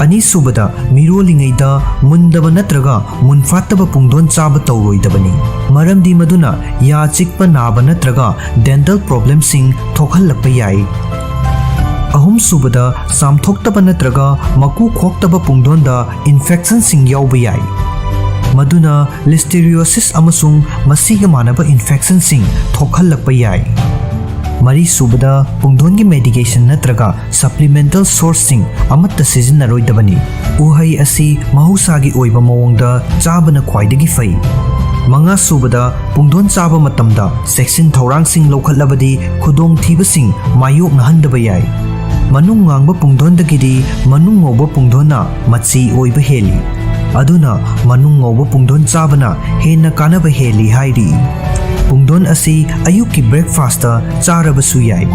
ꯑꯅꯤꯁꯨꯕꯗ, ꯃꯤꯔꯣꯜꯂꯤꯉꯩꯗ ꯃꯨꯟꯗꯕ ꯅꯠꯇ꯭ꯔꯒ ꯃꯨꯟꯐꯥꯠꯇꯕ ꯄꯨꯡꯗꯣꯟ ꯆꯥꯕ ꯇꯧꯔꯣꯏꯗꯕꯅꯤ, ꯃꯔꯝꯗꯤ ꯃꯗꯨꯅ ꯌꯥ ꯆꯤꯛꯄ ꯅꯥꯕ ꯅꯠꯇ꯭ꯔꯒ dental problemꯁꯤꯡ ꯊꯣꯛꯍꯜꯂꯛꯄ ꯌꯥꯏ꯫ ꯑꯍꯨꯝꯁꯨꯕꯗ, ꯆꯥꯝꯊꯣꯛꯇꯕ ꯅꯠꯇ꯭ꯔꯒ ꯃꯀꯨ ꯈꯣꯛꯇꯕ ꯄꯨꯡꯗꯣꯟꯗ infectionꯁꯤꯡ ꯌꯥꯎꯕ ꯌꯥꯏ, ꯃꯗꯨꯅ listeriosis ꯑꯃꯁꯨꯡ ꯃꯁꯤꯒ ꯃꯥꯟꯅꯕ infectionꯁꯤꯡ ꯊꯣꯛꯍꯜꯂꯛꯄ ꯌꯥꯏ꯫ ꯃꯔꯤꯁꯨꯕꯗ, ꯄꯨꯡꯗꯣꯟꯒꯤ medication ꯅꯠꯇ꯭ꯔꯒ supplemental sourceꯁꯤꯡ ꯑꯃꯠꯇ ꯁꯤꯖꯤꯟꯅꯔꯣꯏꯗꯕꯅꯤ꯫ ꯎꯍꯩ ꯑꯁꯤ ꯃꯍꯧꯁꯥꯒꯤ ꯑꯣꯏꯕ ꯃꯑꯣꯡꯗ ꯆꯥꯕꯅ ꯈ꯭ꯋꯥꯏꯗꯒꯤ ꯐꯩ꯫ ꯃꯉꯥꯁꯨꯕꯗ, ꯄꯨꯡꯗꯣꯟ ꯆꯥꯕ ꯃꯇꯝꯗ ꯆꯦꯛꯁꯤꯟ ꯊꯧꯔꯥꯡꯁꯤꯡ ꯂꯧꯈꯠꯂꯕꯗꯤ ꯈꯨꯗꯣꯡꯊꯤꯕꯁꯤꯡ ꯃꯥꯌꯣꯛꯅꯍꯟꯗꯕ ꯌꯥꯏ꯫ ꯃꯅꯨꯡ ꯉꯥꯡꯕ ꯄꯨꯡꯗꯣꯟꯗꯒꯤꯗꯤ ꯃꯅꯨꯡ ꯉꯧꯕ ꯄꯨꯡꯗꯣꯟꯅ ꯃꯆꯤ ꯑꯣꯏꯕ ꯍꯦꯜꯂꯤ꯫ ꯑꯗꯨꯅ ꯃꯅꯨꯡ ꯉꯧꯕ ꯄꯨꯡꯗꯣꯟ ꯆꯥꯕꯅ ꯍꯦꯟꯅ ꯀꯥꯟꯅꯕ ꯍꯦꯜꯂꯤ ꯍꯥꯏꯔꯤ꯫ ꯄꯨꯡꯗꯣꯟ ꯑꯁꯤ ꯑꯌꯨꯛꯀꯤ breakfastꯇ ꯆꯥꯔꯕꯁꯨ ꯌꯥꯏ,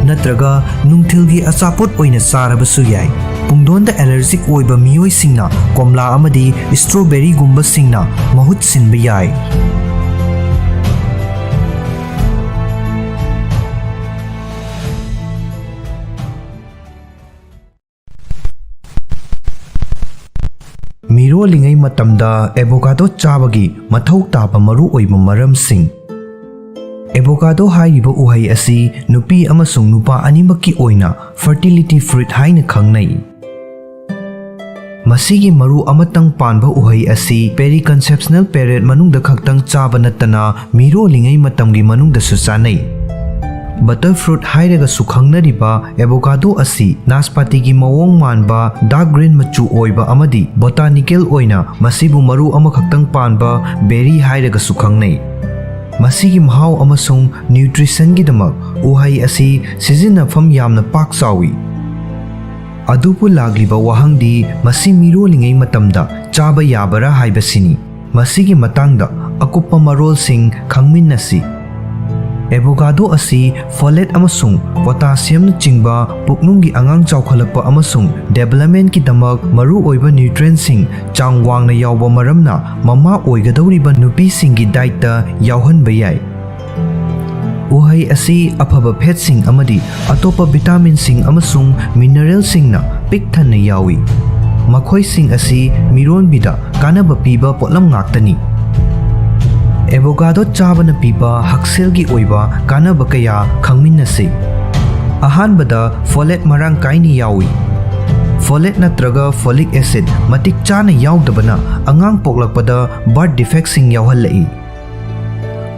ꯅꯠꯇ꯭ꯔꯒ ꯅꯨꯡꯊꯤꯜꯒꯤ ꯑꯆꯥꯄꯣꯠ ꯑꯣꯏꯅ ꯆꯥꯔꯕꯁꯨ ꯌꯥꯏ꯫ ꯄꯨꯡꯗꯣꯟꯗ allergic ꯑꯣꯏꯕ ꯃꯤꯑꯣꯏꯁꯤꯡꯅ ꯀꯣꯝꯂꯥ ꯑꯃꯗꯤ strawberryꯒꯨꯝꯕꯁꯤꯡꯅ ꯃꯍꯨꯠ ꯁꯤꯟꯕ ꯌꯥꯏ꯫ ꯃꯤꯔꯣꯜꯂꯤꯉꯩ ꯃꯇꯝꯗ avocado ꯆꯥꯕꯒꯤ ꯃꯊꯧ ꯇꯥꯕ ꯃꯔꯨꯑꯣꯏꯕ ꯃꯔꯝꯁꯤꯡ꯫ Avocado ꯍꯥꯏꯔꯤꯕ ꯎꯍꯩ ꯑꯁꯤ ꯅꯨꯄꯤ ꯑꯃꯁꯨꯡ ꯅꯨꯄꯥ ꯑꯅꯤꯃꯛꯀꯤ ꯑꯣꯏꯅ fertility fruit ꯍꯥꯏꯅ ꯈꯪꯅꯩ꯫ ꯃꯁꯤꯒꯤ ꯃꯔꯨ ꯑꯃꯇꯪ ꯄꯥꯟꯕ ꯎꯍꯩ ꯑꯁꯤ periconceptional period ꯃꯅꯨꯡꯗ ꯈꯛꯇꯪ ꯆꯥꯕ ꯅꯠꯇꯅ ꯃꯤꯔꯣꯜꯂꯤꯉꯩ ꯃꯇꯝꯒꯤ ꯃꯅꯨꯡꯗꯁꯨ ꯆꯥꯅꯩ꯫ Butter fruit ꯍꯥꯏꯔꯒꯁꯨ ꯈꯪꯅꯔꯤꯕ avocado ꯑꯁꯤ ꯅꯥꯁꯄꯥꯇꯤꯒꯤ ꯃꯑꯣꯡ ꯃꯥꯟꯕ dark green ꯃꯆꯨ ꯑꯣꯏꯕ ꯑꯃꯗꯤ botanical ꯑꯣꯏꯅ ꯃꯁꯤꯕꯨ ꯃꯔꯨ ꯑꯃꯈꯛꯇꯪ ꯄꯥꯟꯕ berry ꯍꯥꯏꯔꯒꯁꯨ ꯈꯪꯅꯩ꯫ ꯃꯁꯤꯒꯤ ꯃꯍꯥꯎ ꯑꯃꯁꯨꯡ nutritionꯒꯤꯗꯃꯛ ꯎꯍꯩ ꯑꯁꯤ ꯁꯤꯖꯤꯟꯅꯐꯝ ꯌꯥꯝꯅ ꯄꯥꯛ ꯆꯥꯎꯏ꯫ ꯑꯗꯨꯕꯨ ꯂꯥꯛꯂꯤꯕ ꯋꯥꯍꯪꯗꯤ ꯃꯁꯤ ꯃꯤꯔꯣꯜꯂꯤꯉꯩ ꯃꯇꯝꯗ ꯆꯥꯕ ꯌꯥꯕꯔꯥ ꯍꯥꯏꯕꯁꯤꯅꯤ꯫ ꯃꯁꯤꯒꯤ ꯃꯇꯥꯡꯗ ꯑꯀꯨꯞꯄ ꯃꯔꯣꯜꯁꯤꯡ ꯈꯪꯃꯤꯟꯅꯁꯤ꯫ Avocado ꯑꯁꯤ folate ꯑꯃꯁꯨꯡ potassiumꯅꯆꯤꯡꯕ ꯄꯨꯛꯅꯨꯡꯒꯤ ꯑꯉꯥꯡ ꯆꯥꯎꯈꯠꯂꯛꯄ ꯑꯃꯁꯨꯡ developmentꯀꯤꯗꯃꯛ ꯃꯔꯨꯑꯣꯏꯕ nutrientꯁꯤꯡ ꯆꯥꯡ ꯋꯥꯡꯅ ꯌꯥꯎꯕ ꯃꯔꯝꯅ ꯃꯃꯥ ꯑꯣꯏꯒꯗꯧꯔꯤꯕ ꯅꯨꯄꯤꯁꯤꯡꯒꯤ dietꯇ ꯌꯥꯎꯍꯟꯕ ꯌꯥꯏ꯫ ꯎꯍꯩ ꯑꯁꯤ ꯑꯐꯕ fatꯁꯤꯡ ꯑꯃꯗꯤ ꯑꯇꯣꯞꯄ vitaminꯁꯤꯡ ꯑꯃꯁꯨꯡ mineralꯁꯤꯡꯅ ꯄꯤꯛ ꯊꯟꯅ ꯌꯥꯎꯏ꯫ ꯃꯈꯣꯏꯁꯤꯡ ꯑꯁꯤ ꯃꯤꯔꯣꯟꯕꯤꯗ ꯀꯥꯟꯅꯕ ꯄꯤꯕ ꯄꯣꯠꯂꯝ ꯉꯥꯛꯇꯅꯤ꯫ ꯑꯦꯕꯣꯒꯥꯗꯣ ꯆꯥꯕꯅ ꯄꯤꯕ ꯍꯛꯁꯦꯜꯒꯤ ꯑꯣꯏꯕ ꯀꯥꯟꯅꯕ ꯀꯌꯥ ꯈꯪꯃꯤꯟꯅꯁꯤ꯫ ꯑꯍꯥꯟꯕꯗ, ꯐꯣꯂꯦꯠ ꯃꯔꯥꯡ ꯀꯥꯏꯅ ꯌꯥꯎꯏ꯫ ꯐꯣꯂꯦꯠ ꯅꯠꯇ꯭ꯔꯒ ꯐꯣꯂꯤꯛ ꯑꯦꯁꯤꯗ ꯃꯇꯤꯛ ꯆꯥꯅ ꯌꯥꯎꯗꯕꯅ ꯑꯉꯥꯡ ꯄꯣꯛꯂꯛꯄꯗ ꯕꯥꯔꯊ ꯗꯤꯐꯦꯛꯁꯤꯡ ꯌꯥꯎꯍꯜꯂꯛꯏ꯫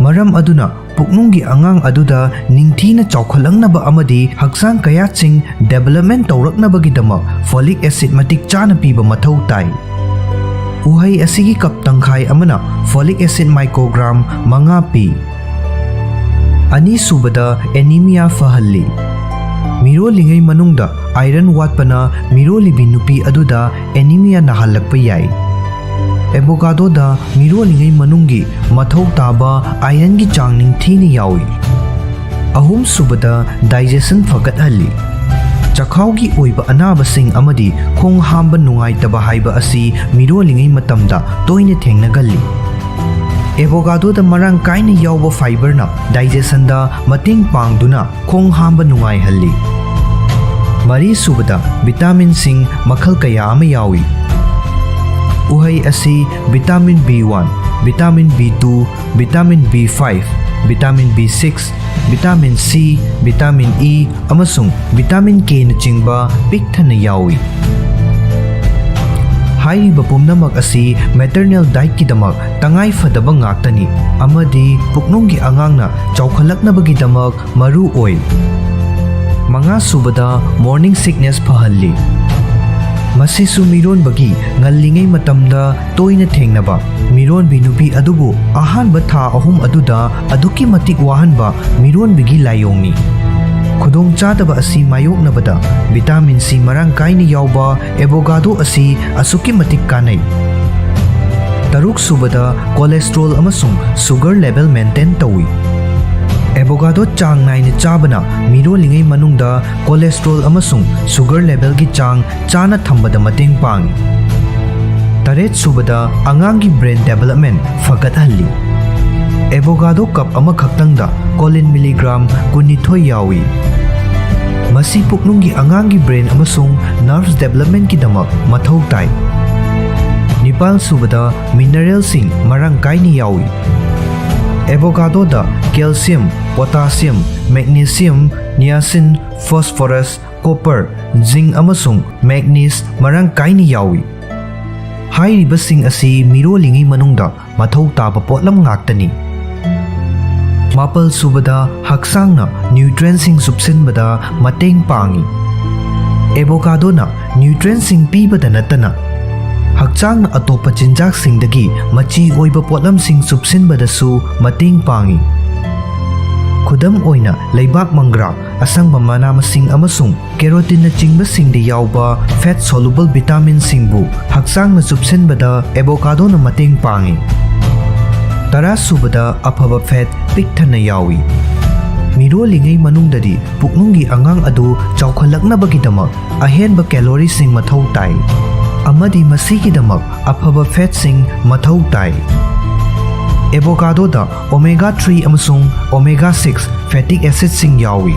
ꯃꯔꯝ ꯑꯗꯨꯅ ꯄꯨꯛꯅꯨꯡꯒꯤ ꯑꯉꯥꯡ ꯑꯗꯨꯗ ꯅꯤꯡꯊꯤꯅ ꯆꯥꯎꯈꯠꯂꯛꯅꯕ ꯑꯃꯗꯤ ꯍꯛꯆꯥꯡ ꯀꯌꯥꯠꯁꯤꯡ ꯗꯤꯕꯦꯂꯞꯃꯦꯟ ꯇꯧꯔꯛꯅꯕꯒꯤꯗꯃꯛ ꯐꯣꯂꯤꯛ ꯑꯦꯁꯤꯗ ꯃꯇꯤꯛ ꯆꯥꯅ ꯄꯤꯕ ꯃꯊꯧ ꯇꯥꯏ꯫ ꯎꯍꯩ ꯑꯁꯤꯒꯤ ꯀꯞ ꯇꯪꯈꯥꯏ ꯑꯃꯅ ꯐꯣꯂꯤꯛ ꯑꯦꯁꯤꯗ ꯃꯥꯏꯀ꯭ꯔꯣꯒ꯭ꯔꯥꯝ ꯃꯉꯥ ꯄꯤ꯫ ꯑꯅꯤꯁꯨꯕꯗ, ꯑꯦꯅꯤꯃꯤꯌꯥ ꯐꯍꯜꯂꯤ꯫ ꯃꯤꯔꯣꯜꯂꯤꯉꯩ ꯃꯅꯨꯡꯗ ꯑꯥꯏꯔꯟ ꯋꯥꯠꯄꯅ ꯃꯤꯔꯣꯜꯂꯤꯕꯤ ꯅꯨꯄꯤ ꯑꯗꯨꯗ ꯑꯦꯅꯤꯃꯤꯌꯥ ꯅꯥꯍꯜꯂꯛꯄ ꯌꯥꯏ꯫ ꯑꯦꯕꯣꯒꯥꯗꯣꯗ ꯃꯤꯔꯣꯜꯂꯤꯉꯩ ꯃꯅꯨꯡꯒꯤ ꯃꯊꯧ ꯇꯥꯕ ꯑꯥꯏꯔꯟꯒꯤ ꯆꯥꯡ ꯅꯤꯡꯊꯤꯅ ꯌꯥꯎꯏ꯫ ꯑꯍꯨꯝꯁꯨꯕꯗ, ꯗꯥꯏꯖꯦꯁꯟ ꯐꯒꯠꯍꯜꯂꯤ꯫ ꯆꯈꯥꯎꯒꯤ ꯑꯣꯏꯕ ꯑꯅꯥꯕꯁꯤꯡ ꯑꯃꯗꯤ ꯈꯣꯡ ꯍꯥꯝꯕ ꯅꯨꯡꯉꯥꯏꯇꯕ ꯍꯥꯏꯕ ꯑꯁꯤ ꯃꯤꯔꯣꯜꯂꯤꯉꯩ ꯃꯇꯝꯗ ꯇꯣꯏꯅ ꯊꯦꯡꯅꯒꯜꯂꯤ꯫ ꯑꯦꯕꯣꯒꯥꯗꯣꯗ ꯃꯔꯥꯡ ꯀꯥꯏꯅ ꯌꯥꯎꯕ ꯐꯥꯏꯕꯔꯅ ꯗꯥꯏꯖꯦꯁꯟꯗ ꯃꯇꯦꯡ ꯄꯥꯡꯗꯨꯅ ꯈꯣꯡ ꯍꯥꯝꯕ ꯅꯨꯡꯉꯥꯏꯍꯜꯂꯤ꯫ ꯃꯔꯤꯁꯨꯕꯗ, ꯚꯤꯇꯥꯃꯤꯟꯁꯤꯡ ꯃꯈꯜ ꯀꯌꯥ ꯑꯃ ꯌꯥꯎꯏ꯫ ꯎꯍꯩ ꯑꯁꯤ vitamin B one, vitamin B two, vitamin B five, vitamin B six, vitamin C, vitamin E ꯑꯃꯁꯨꯡ ꯚꯤꯇꯥꯃꯤꯟ ꯀꯦꯅꯆꯤꯡꯕ ꯄꯤꯛ ꯊꯟꯅ ꯌꯥꯎꯏ꯫ ꯍꯥꯏꯔꯤꯕ ꯄꯨꯝꯅꯃꯛ ꯑꯁꯤ ꯃꯦꯇꯔꯅꯦꯜ ꯗꯥꯏꯠꯀꯤꯗꯃꯛ ꯇꯉꯥꯏ ꯐꯗꯕ ꯉꯥꯛꯇꯅꯤ ꯑꯃꯗꯤ ꯄꯨꯛꯅꯨꯡꯒꯤ ꯑꯉꯥꯡꯅ ꯆꯥꯎꯈꯠꯂꯛꯅꯕꯒꯤꯗꯃꯛ ꯃꯔꯨ ꯑꯣꯏ꯫ ꯃꯉꯥꯁꯨꯕꯗ, ꯃꯣꯔꯅꯤꯡ ꯁꯤꯛꯅꯦꯁ ꯐꯍꯜꯂꯤ꯫ ꯃꯁꯤꯁꯨ ꯃꯤꯔꯣꯟꯕꯒꯤ ꯉꯜꯂꯤꯉꯩ ꯃꯇꯝꯗ ꯇꯣꯏꯅ ꯊꯦꯡꯅꯕ ꯃꯤꯔꯣꯟꯕꯤ ꯅꯨꯄꯤ ꯑꯗꯨꯕꯨ ꯑꯍꯥꯟꯕ ꯊꯥ ꯑꯍꯨꯝ ꯑꯗꯨꯗ ꯑꯗꯨꯛꯀꯤ ꯃꯇꯤꯛ ꯋꯥꯍꯟꯕ ꯃꯤꯔꯣꯟꯕꯤꯒꯤ ꯂꯥꯏꯑꯣꯡꯅꯤ꯫ ꯈꯨꯗꯣꯡꯆꯥꯗꯕ ꯑꯁꯤ ꯃꯥꯌꯣꯛꯅꯕꯗ ꯚꯤꯇꯥꯃꯤꯟ ꯁꯤ ꯃꯔꯥꯡ ꯀꯥꯏꯅ ꯌꯥꯎꯕ ꯑꯦꯕꯣꯒꯥꯗꯣ ꯑꯁꯤ ꯑꯁꯨꯛꯀꯤ ꯃꯇꯤꯛ ꯀꯥꯟꯅꯩ꯫ ꯇꯔꯨꯛꯁꯨꯕꯗ, ꯀꯣꯂꯦꯁꯇ꯭ꯔꯣꯜ ꯑꯃꯁꯨꯡ ꯁꯨꯒꯔ ꯂꯦꯚꯦꯜ ꯃꯦꯟꯇꯦꯟ ꯇꯧꯏ꯫ ꯑꯦꯕꯣꯒꯥꯗꯣ ꯆꯥꯡ ꯅꯥꯏꯅ ꯆꯥꯕꯅ ꯃꯤꯔꯣꯜꯂꯤꯉꯩ ꯃꯅꯨꯡꯗ ꯀꯣꯂꯦꯁꯇ꯭ꯔꯣꯜ ꯑꯃꯁꯨꯡ ꯁꯨꯒꯔ ꯂꯦꯚꯦꯜꯒꯤ ꯆꯥꯡ ꯆꯥꯅ ꯊꯝꯕꯗ ꯃꯇꯦꯡ ꯄꯥꯡꯏ꯫ ꯇꯔꯦꯠꯁꯨꯕꯗ, ꯑꯉꯥꯡꯒꯤ ꯕ꯭ꯔꯦꯟ ꯗꯦꯕꯂꯞꯃꯦꯟ ꯐꯒꯠꯍꯜꯂꯤ꯫ ꯑꯦꯕꯣꯒꯥꯗꯣ ꯀꯞ ꯑꯃꯈꯛꯇꯪꯗ ꯀꯣꯂꯤꯟ ꯃꯤꯂꯤꯒ꯭ꯔꯥꯝ ꯀꯨꯟꯅꯤꯊꯣꯏ ꯌꯥꯎꯏ꯫ ꯃꯁꯤ ꯄꯨꯛꯅꯨꯡꯒꯤ ꯑꯉꯥꯡꯒꯤ brain ꯑꯃꯁꯨꯡ nerves developmentꯀꯤꯗꯃꯛ ꯃꯊꯧ ꯇꯥꯏ꯫ ꯅꯤꯄꯥꯜ ꯁꯨꯕꯗ, mineralꯁꯤꯡ ꯃꯔꯥꯡ ꯀꯥꯏꯅ ꯌꯥꯎꯏ꯫ Avocadoꯗ calcium, potassium, magnesium, niacin, phosphorus, copper, zinc ꯑꯃꯁꯨꯡ manganese ꯃꯔꯥꯡ ꯀꯥꯏꯅ ꯌꯥꯎꯏ꯫ ꯍꯥꯏꯔꯤꯕꯁꯤꯡ ꯑꯁꯤ ꯃꯤꯔꯣꯜꯂꯤꯉꯩ ꯃꯅꯨꯡꯗ ꯃꯊꯧ ꯇꯥꯕ ꯄꯣꯠꯂꯝ ꯉꯥꯛꯇꯅꯤ꯫ ꯃꯥꯄꯜ ꯁꯨꯕꯗ, ꯍꯛꯆꯥꯡꯅ nutrientꯁꯤꯡ ꯆꯨꯞꯁꯤꯟꯕꯗ ꯃꯇꯦꯡ ꯄꯥꯡꯏ꯫ Avocadoꯅ nutrientꯁꯤꯡ ꯄꯤꯕꯗ ꯅꯠꯇꯅ ꯍꯛꯆꯥꯡꯅ ꯑꯇꯣꯞꯄ ꯆꯤꯟꯖꯥꯛꯁꯤꯡꯗꯒꯤ ꯃꯆꯤ ꯑꯣꯏꯕ ꯄꯣꯠꯂꯝꯁꯤꯡ ꯆꯨꯞꯁꯤꯟꯕꯗꯁꯨ ꯃꯇꯦꯡ ꯄꯥꯡꯏ꯫ ꯈꯨꯗꯝ ꯑꯣꯏꯅ, ꯂꯩꯕꯥꯛ ꯃꯪꯒ꯭ꯔꯥ, ꯑꯁꯪꯕ ꯃꯅꯥ ꯃꯁꯤꯡ ꯑꯃꯁꯨꯡ carotene ꯅꯆꯤꯡꯕꯁꯤꯡꯗ ꯌꯥꯎꯕ fat soluble vitaminꯁꯤꯡꯕꯨ ꯍꯛꯆꯥꯡꯅ ꯆꯨꯞꯁꯤꯟꯕꯗ avocadoꯅ ꯃꯇꯦꯡ ꯄꯥꯡꯏ꯫ ꯇꯔꯥ ꯁꯨꯕꯗ, ꯑꯐꯕ fat ꯄꯤꯛ ꯊꯟꯅ ꯌꯥꯎꯏ꯫ ꯃꯤꯔꯣꯜꯂꯤꯉꯩ ꯃꯅꯨꯡꯗꯗꯤ ꯄꯨꯛꯅꯨꯡꯒꯤ ꯑꯉꯥꯡ ꯑꯗꯨ ꯆꯥꯎꯈꯠꯂꯛꯅꯕꯒꯤꯗꯃꯛ ꯑꯍꯦꯟꯕ calorieꯁꯤꯡ ꯃꯊꯧ ꯇꯥꯏ, ꯑꯃꯗꯤ ꯃꯁꯤꯒꯤꯗꯃꯛ ꯑꯐꯕ fatꯁꯤꯡ ꯃꯊꯧ ꯇꯥꯏ꯫ Avocadoꯗ omega three ꯑꯃꯁꯨꯡ omega six fatty acidꯁꯤꯡ ꯌꯥꯎꯏ꯫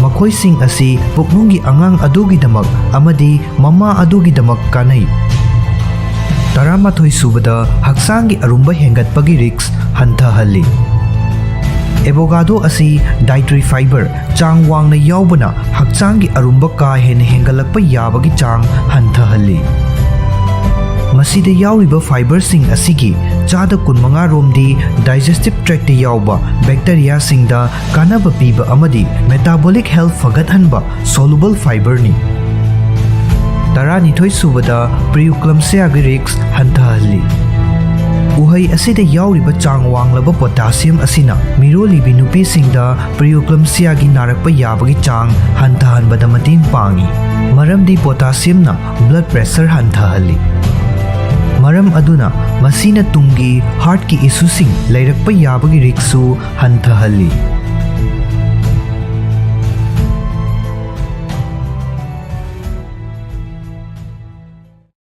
ꯃꯈꯣꯏꯁꯤꯡ ꯑꯁꯤ ꯄꯨꯛꯅꯨꯡꯒꯤ ꯑꯉꯥꯡ ꯑꯗꯨꯒꯤꯗꯃꯛ ꯑꯃꯗꯤ ꯃꯃꯥ ꯑꯗꯨꯒꯤꯗꯃꯛ ꯀꯥꯟꯅꯩ꯫ ꯇꯔꯥꯃꯥꯊꯣꯏ ꯁꯨꯕꯗ, ꯍꯛꯆꯥꯡꯒꯤ ꯑꯔꯨꯝꯕ ꯍꯦꯟꯒꯠꯄꯒꯤ risk ꯍꯟꯊꯍꯜꯂꯤ꯫ Avocado ꯑꯁꯤ dietary fiber ꯆꯥꯡ ꯋꯥꯡꯅ ꯌꯥꯎꯕꯅ ꯍꯛꯆꯥꯡꯒꯤ ꯑꯔꯨꯝꯕ ꯀꯥ ꯍꯦꯟꯅ ꯍꯦꯟꯒꯠꯂꯛꯄ ꯌꯥꯕꯒꯤ ꯆꯥꯡ ꯍꯟꯊꯍꯜꯂꯤ꯫ ꯃꯁꯤꯗ ꯌꯥꯎꯔꯤꯕ fiberꯁꯤꯡ ꯑꯁꯤꯒꯤ ꯆꯥꯗ ꯀꯨꯟꯃꯉꯥ ꯔꯣꯝꯗꯤ digestive tractꯇ ꯌꯥꯎꯕ bacteriaꯁꯤꯡꯗ ꯀꯥꯟꯅꯕ ꯄꯤꯕ ꯑꯃꯗꯤ metabolic health ꯐꯒꯠꯍꯟꯕ soluble fiberꯅꯤ꯫ ꯇꯔꯥꯅꯤꯊꯣꯏ ꯁꯨꯕꯗ, preeclampsiaꯒꯤ risk ꯍꯟꯊꯍꯜꯂꯤ꯫ ꯎꯍꯩ ꯑꯁꯤꯗ ꯌꯥꯎꯔꯤꯕ ꯆꯥꯡ ꯋꯥꯡꯂꯕ potassium ꯑꯁꯤꯅ ꯃꯤꯔꯣꯜꯂꯤꯕꯤ ꯅꯨꯄꯤꯁꯤꯡꯗ preeclampsiaꯒꯤ ꯅꯥꯔꯛꯄ ꯌꯥꯕꯒꯤ ꯆꯥꯡ ꯍꯟꯊꯍꯟꯕꯗ ꯃꯇꯦꯡ ꯄꯥꯡꯏ, ꯃꯔꯝꯗꯤ potassiumꯅ blood pressure ꯍꯟꯊꯍꯜꯂꯤ꯫ ꯃꯔꯝ ꯑꯗꯨꯅ ꯃꯁꯤꯅ ꯇꯨꯡꯒꯤ heartꯀꯤ issueꯁꯤꯡ ꯂꯩꯔꯛꯄ ꯌꯥꯕꯒꯤ riskꯁꯨ ꯍꯟꯊꯍꯜꯂꯤ꯫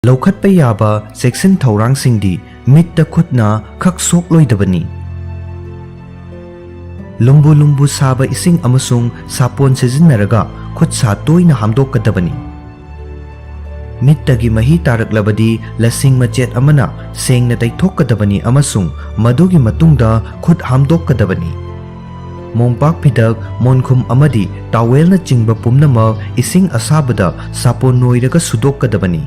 ꯂꯧꯈꯠꯄ ꯌꯥꯕ ꯆꯦꯛꯁꯤꯟ ꯊꯧꯔꯥꯡꯁꯤꯡꯗꯤ ꯃꯤꯠꯇ ꯈꯨꯠꯅ ꯈꯛ ꯁꯣꯛꯂꯣꯏꯗꯕꯅꯤ꯫ ꯂꯨꯝꯕꯨ ꯂꯨꯝꯕꯨ ꯁꯥꯕ ꯏꯁꯤꯡ ꯑꯃꯁꯨꯡ ꯁꯥꯄꯣꯟ ꯁꯤꯖꯤꯟꯅꯔꯒ ꯈꯨꯠ ꯁꯥ ꯇꯣꯏꯅ ꯍꯥꯝꯗꯣꯛꯀꯗꯕꯅꯤ꯫ ꯃꯤꯠꯇꯒꯤ ꯃꯍꯤ ꯇꯥꯔꯛꯂꯕꯗꯤ ꯂꯁꯤꯡ ꯃꯆꯦꯠ ꯑꯃꯅ ꯁꯦꯡꯅ ꯇꯩꯊꯣꯛꯀꯗꯕꯅꯤ ꯑꯃꯁꯨꯡ ꯃꯗꯨꯒꯤ ꯃꯇꯨꯡꯗ ꯈꯨꯠ ꯍꯥꯝꯗꯣꯛꯀꯗꯕꯅꯤ꯫ ꯃꯣꯝꯄꯥꯛ ꯐꯤꯗꯛ, ꯃꯣꯟꯈꯨꯝ ꯑꯃꯗꯤ ꯇꯥꯋꯦꯜꯅꯆꯤꯡꯕ ꯄꯨꯝꯅꯃꯛ ꯏꯁꯤꯡ ꯑꯁꯥꯕꯗ ꯁꯥꯄꯣꯟ ꯅꯣꯏꯔꯒ ꯁꯨꯗꯣꯛꯀꯗꯕꯅꯤ꯫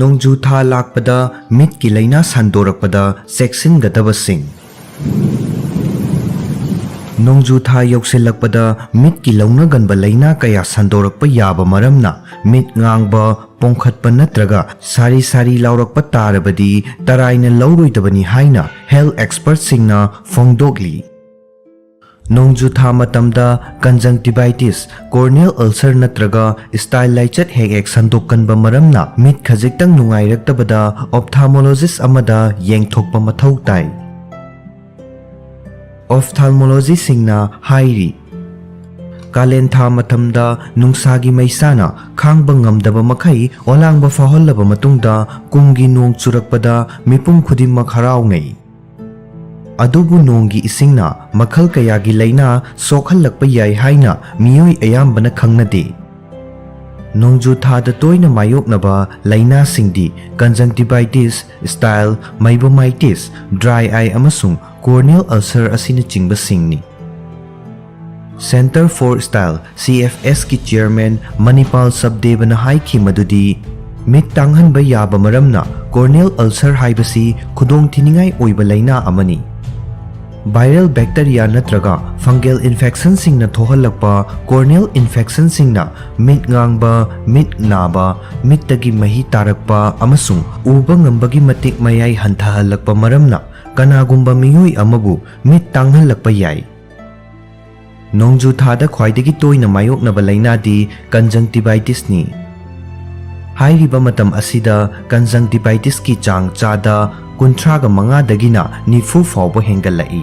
ꯅꯣꯡꯖꯨ ꯊꯥ ꯂꯥꯛꯄꯗ ꯃꯤꯠꯀꯤ ꯂꯥꯏꯅꯥ ꯁꯟꯗꯣꯔꯛꯄꯗ ꯆꯦꯛꯁꯤꯟꯒꯗꯕꯁꯤꯡ꯫ ꯅꯣꯡꯖꯨ ꯊꯥ ꯌꯧꯁꯤꯜꯂꯛꯄꯗ ꯃꯤꯠꯀꯤ ꯂꯧꯅꯒꯟꯕ ꯂꯥꯏꯅꯥ ꯀꯌꯥ ꯁꯟꯗꯣꯔꯛꯄ ꯌꯥꯕ ꯃꯔꯝꯅ ꯃꯤꯠ ꯉꯥꯡꯕ, ꯄꯣꯡꯈꯠꯄ ꯅꯠꯇ꯭ꯔꯒ ꯁꯥꯔꯤ ꯁꯥꯔꯤ ꯂꯥꯎꯔꯛꯄ ꯇꯥꯔꯕꯗꯤ ꯇꯔꯥꯏꯅ ꯂꯧꯔꯣꯏꯗꯕꯅꯤ ꯍꯥꯏꯅ health expertꯁꯤꯡꯅ ꯐꯣꯡꯗꯣꯛꯂꯤ꯫ ꯅꯣꯡꯖꯨ ꯊꯥ ꯃꯇꯝꯗ conjunctivitis, corneal ulcer ꯅꯠꯇ꯭ꯔꯒ style ꯂꯥꯏꯆꯠ ꯍꯦꯛ ꯍꯦꯛ ꯁꯟꯗꯣꯛꯀꯟꯕ ꯃꯔꯝꯅ ꯃꯤꯠ ꯈꯖꯤꯛꯇꯪ ꯅꯨꯡꯉꯥꯏꯔꯛꯇꯕꯗ ophthalmologist ꯑꯃꯗ ꯌꯦꯡꯊꯣꯛꯄ ꯃꯊꯧ ꯇꯥꯏ꯫ Ophthalmologistꯁꯤꯡꯅ ꯍꯥꯏꯔꯤ, ꯀꯥꯂꯦꯟ ꯊꯥ ꯃꯇꯝꯗ ꯅꯨꯡꯁꯥꯒꯤ ꯃꯩꯁꯥꯅ ꯈꯥꯡꯕ ꯉꯝꯗꯕ ꯃꯈꯩ ꯑꯣꯂꯥꯡꯕ ꯐꯥꯎꯍꯜꯂꯕ ꯃꯇꯨꯡꯗ ꯀꯨꯝꯒꯤ ꯅꯣꯡ ꯆꯨꯔꯛꯄꯗ ꯃꯤꯄꯨꯝ ꯈꯨꯗꯤꯡꯃꯛ ꯍꯔꯥꯎꯅꯩ꯫ ꯑꯗꯨꯕꯨ ꯅꯣꯡꯒꯤ ꯏꯁꯤꯡꯅ ꯃꯈꯜ ꯀꯌꯥꯒꯤ ꯂꯥꯏꯅꯥ ꯁꯣꯛꯍꯜꯂꯛꯄ ꯌꯥꯏ ꯍꯥꯏꯅ ꯃꯤꯑꯣꯏ ꯑꯌꯥꯝꯕꯅ ꯈꯪꯅꯗꯦ꯫ ꯅꯣꯡꯖꯨ ꯊꯥꯗ ꯇꯣꯏꯅ ꯃꯥꯌꯣꯛꯅꯕ ꯂꯥꯏꯅꯥꯁꯤꯡꯗꯤ conjunctivitis, style, meibomitis, dry eye ꯑꯃꯁꯨꯡ corneal ulcer ꯑꯁꯤꯅꯆꯤꯡꯕꯁꯤꯡꯅꯤ꯫ Centre for Style, CFSꯀꯤ chairman ꯃꯅꯤꯄꯥꯜ ꯁꯕꯗꯦꯕꯅ ꯍꯥꯏꯈꯤ ꯃꯗꯨꯗꯤ, ꯃꯤꯠ ꯇꯥꯡꯍꯟꯕ ꯌꯥꯕ ꯃꯔꯝꯅ corneal ulcer ꯍꯥꯏꯕꯁꯤ ꯈꯨꯗꯣꯡꯊꯤꯅꯤꯡꯉꯥꯏ ꯑꯣꯏꯕ ꯂꯥꯏꯅꯥ ꯑꯃꯅꯤ꯫ Viral bacteria ꯅꯠꯇ꯭ꯔꯒ fungal infectionꯁꯤꯡꯅ ꯊꯣꯛꯍꯜꯂꯛꯄ corneal infectionꯁꯤꯡꯅ ꯃꯤꯠ ꯉꯥꯡꯕ, ꯃꯤꯠ ꯅꯥꯕ, ꯃꯤꯠꯇꯒꯤ ꯃꯍꯤ ꯇꯥꯔꯛꯄ ꯑꯃꯁꯨꯡ ꯎꯕ ꯉꯝꯕꯒꯤ ꯃꯇꯤꯛ ꯃꯌꯥꯏ ꯍꯟꯊꯍꯜꯂꯛꯄ ꯃꯔꯝꯅ ꯀꯅꯥꯒꯨꯝꯕ ꯃꯤꯑꯣꯏ ꯑꯃꯕꯨ ꯃꯤꯠ ꯇꯥꯡꯍꯜꯂꯛꯄ ꯌꯥꯏ꯫ ꯅꯣꯡꯖꯨ ꯊꯥꯗ ꯈ꯭ꯋꯥꯏꯗꯒꯤ ꯇꯣꯏꯅ ꯃꯥꯌꯣꯛꯅꯕ ꯂꯥꯏꯅꯥꯗꯤ conjunctivitisꯅꯤ꯫ ꯍꯥꯏꯔꯤꯕ ꯃꯇꯝ ꯑꯁꯤꯗ conjunctivitisꯀꯤ ꯆꯥꯡ ꯆꯥꯗ ꯀꯨꯟꯊ꯭ꯔꯥꯒ ꯃꯉꯥꯗꯒꯤꯅ ꯅꯤꯐꯨ ꯐꯥꯎꯕ ꯍꯦꯟꯒꯠꯂꯛꯏ꯫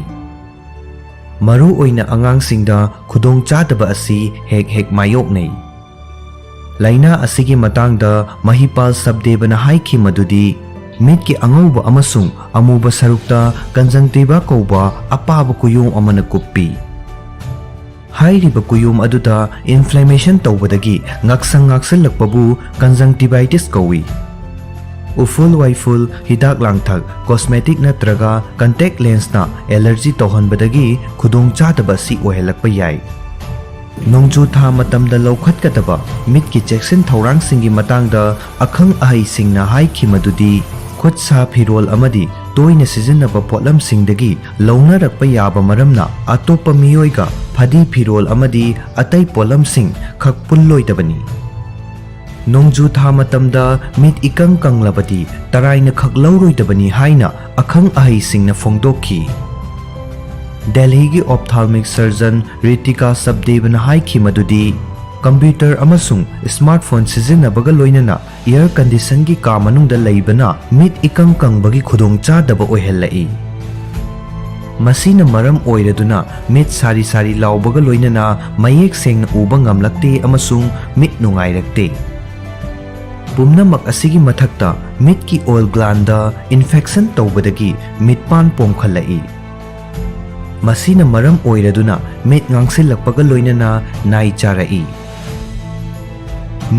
ꯃꯔꯨꯑꯣꯏꯅ ꯑꯉꯥꯡꯁꯤꯡꯗ ꯈꯨꯗꯣꯡꯆꯥꯗꯕ ꯑꯁꯤ ꯍꯦꯛ ꯍꯦꯛ ꯃꯥꯌꯣꯛꯅꯩ꯫ ꯂꯥꯏꯅꯥ ꯑꯁꯤꯒꯤ ꯃꯇꯥꯡꯗ ꯃꯍꯤꯄꯥꯜ ꯁꯕꯗꯦꯕꯅ ꯍꯥꯏꯈꯤ ꯃꯗꯨꯗꯤ, ꯃꯤꯠꯀꯤ ꯑꯉꯧꯕ ꯑꯃꯁꯨꯡ ꯑꯃꯨꯕ ꯁꯔꯨꯛꯇ conjunctiva ꯀꯧꯕ ꯑꯄꯥꯕ ꯀꯨꯌꯣꯝ ꯑꯃꯅ ꯀꯨꯞꯄꯤ꯫ ꯍꯥꯏꯔꯤꯕ ꯀꯨꯌꯣꯝ ꯑꯗꯨꯗ inflammation ꯇꯧꯕꯗꯒꯤ ꯉꯛꯁꯪ ꯉꯥꯛꯁꯜꯂꯛꯄꯕꯨ conjunctivitis ꯀꯧꯏ꯫ ꯎꯐꯨꯜ ꯋꯥꯏꯐꯨꯜ, ꯍꯤꯗꯥꯛ ꯂꯥꯡꯊꯛ, cosmetic ꯅꯠꯇ꯭ꯔꯒ contact lensꯅ allergy ꯇꯧꯍꯟꯕꯗꯒꯤ ꯈꯨꯗꯣꯡꯆꯥꯗꯕ ꯑꯁꯤ ꯑꯣꯏꯍꯜꯂꯛꯄ ꯌꯥꯏ꯫ ꯅꯣꯡꯖꯨ ꯊꯥ ꯃꯇꯝꯗ ꯂꯧꯈꯠꯀꯗꯕ ꯃꯤꯠꯀꯤ ꯆꯦꯛꯁꯤꯟ ꯊꯧꯔꯥꯡꯁꯤꯡꯒꯤ ꯃꯇꯥꯡꯗ ꯑꯈꯪ ꯑꯍꯩꯁꯤꯡꯅ ꯍꯥꯏꯈꯤ ꯃꯗꯨꯗꯤ, ꯈꯨꯠ ꯁꯥ ꯐꯤꯔꯣꯜ ꯑꯃꯗꯤ ꯇꯣꯏꯅ ꯁꯤꯖꯤꯟꯅꯕ ꯄꯣꯠꯂꯝꯁꯤꯡꯗꯒꯤ ꯂꯧꯅꯔꯛꯄ ꯌꯥꯕ ꯃꯔꯝꯅ ꯑꯇꯣꯞꯄ ꯃꯤꯑꯣꯏꯒ ꯐꯗꯤ ꯐꯤꯔꯣꯜ ꯑꯃꯗꯤ ꯑꯇꯩ ꯄꯣꯠꯂꯝꯁꯤꯡ ꯈꯛ ꯄꯨꯜꯂꯣꯏꯗꯕꯅꯤ꯫ ꯅꯣꯡꯖꯨ ꯊꯥ ꯃꯇꯝꯗ ꯃꯤꯠ ꯏꯀꯪ ꯀꯪꯂꯕꯗꯤ ꯇꯔꯥꯏꯅ ꯈꯛ ꯂꯧꯔꯣꯏꯗꯕꯅꯤ ꯍꯥꯏꯅ ꯑꯈꯪ ꯑꯍꯩꯁꯤꯡꯅ ꯐꯣꯡꯗꯣꯛꯈꯤ꯫ ꯗꯦꯜꯍꯤꯒꯤ ophthalmic surgeon ꯔꯤꯇꯤꯀꯥ ꯁꯕꯗꯦꯕꯅ ꯍꯥꯏꯈꯤ ꯃꯗꯨꯗꯤ, computer ꯑꯃꯁꯨꯡ smartphone ꯁꯤꯖꯤꯟꯅꯕꯒ ꯂꯣꯏꯅꯅ air conditionꯒꯤ ꯀꯥ ꯃꯅꯨꯡꯗ ꯂꯩꯕꯅ ꯃꯤꯠ ꯏꯀꯪ ꯀꯪꯕꯒꯤ ꯈꯨꯗꯣꯡꯆꯥꯗꯕ ꯑꯣꯏꯍꯜꯂꯛꯏ꯫ ꯃꯁꯤꯅ ꯃꯔꯝ ꯑꯣꯏꯔꯗꯨꯅ ꯃꯤꯠ ꯁꯥꯔꯤ ꯁꯥꯔꯤ ꯂꯥꯎꯕꯒ ꯂꯣꯏꯅꯅ ꯃꯌꯦꯛ ꯁꯦꯡꯅ ꯎꯕ ꯉꯝꯂꯛꯇꯦ ꯑꯃꯁꯨꯡ ꯃꯤꯠ ꯅꯨꯡꯉꯥꯏꯔꯛꯇꯦ꯫ ꯄꯨꯝꯅꯃꯛ ꯑꯁꯤꯒꯤ ꯃꯊꯛꯇ, ꯃꯤꯠꯀꯤ ꯑꯣꯏꯜ glandꯗ infection ꯇꯧꯕꯗꯒꯤ ꯃꯤꯠꯄꯥꯟ ꯄꯣꯝꯈꯠꯂꯛꯏ꯫ ꯃꯁꯤꯅ ꯃꯔꯝ ꯑꯣꯏꯔꯗꯨꯅ ꯃꯤꯠ ꯉꯥꯡꯁꯤꯜꯂꯛꯄꯒ ꯂꯣꯏꯅꯅ ꯅꯥꯏ ꯆꯥꯔꯛꯏ꯫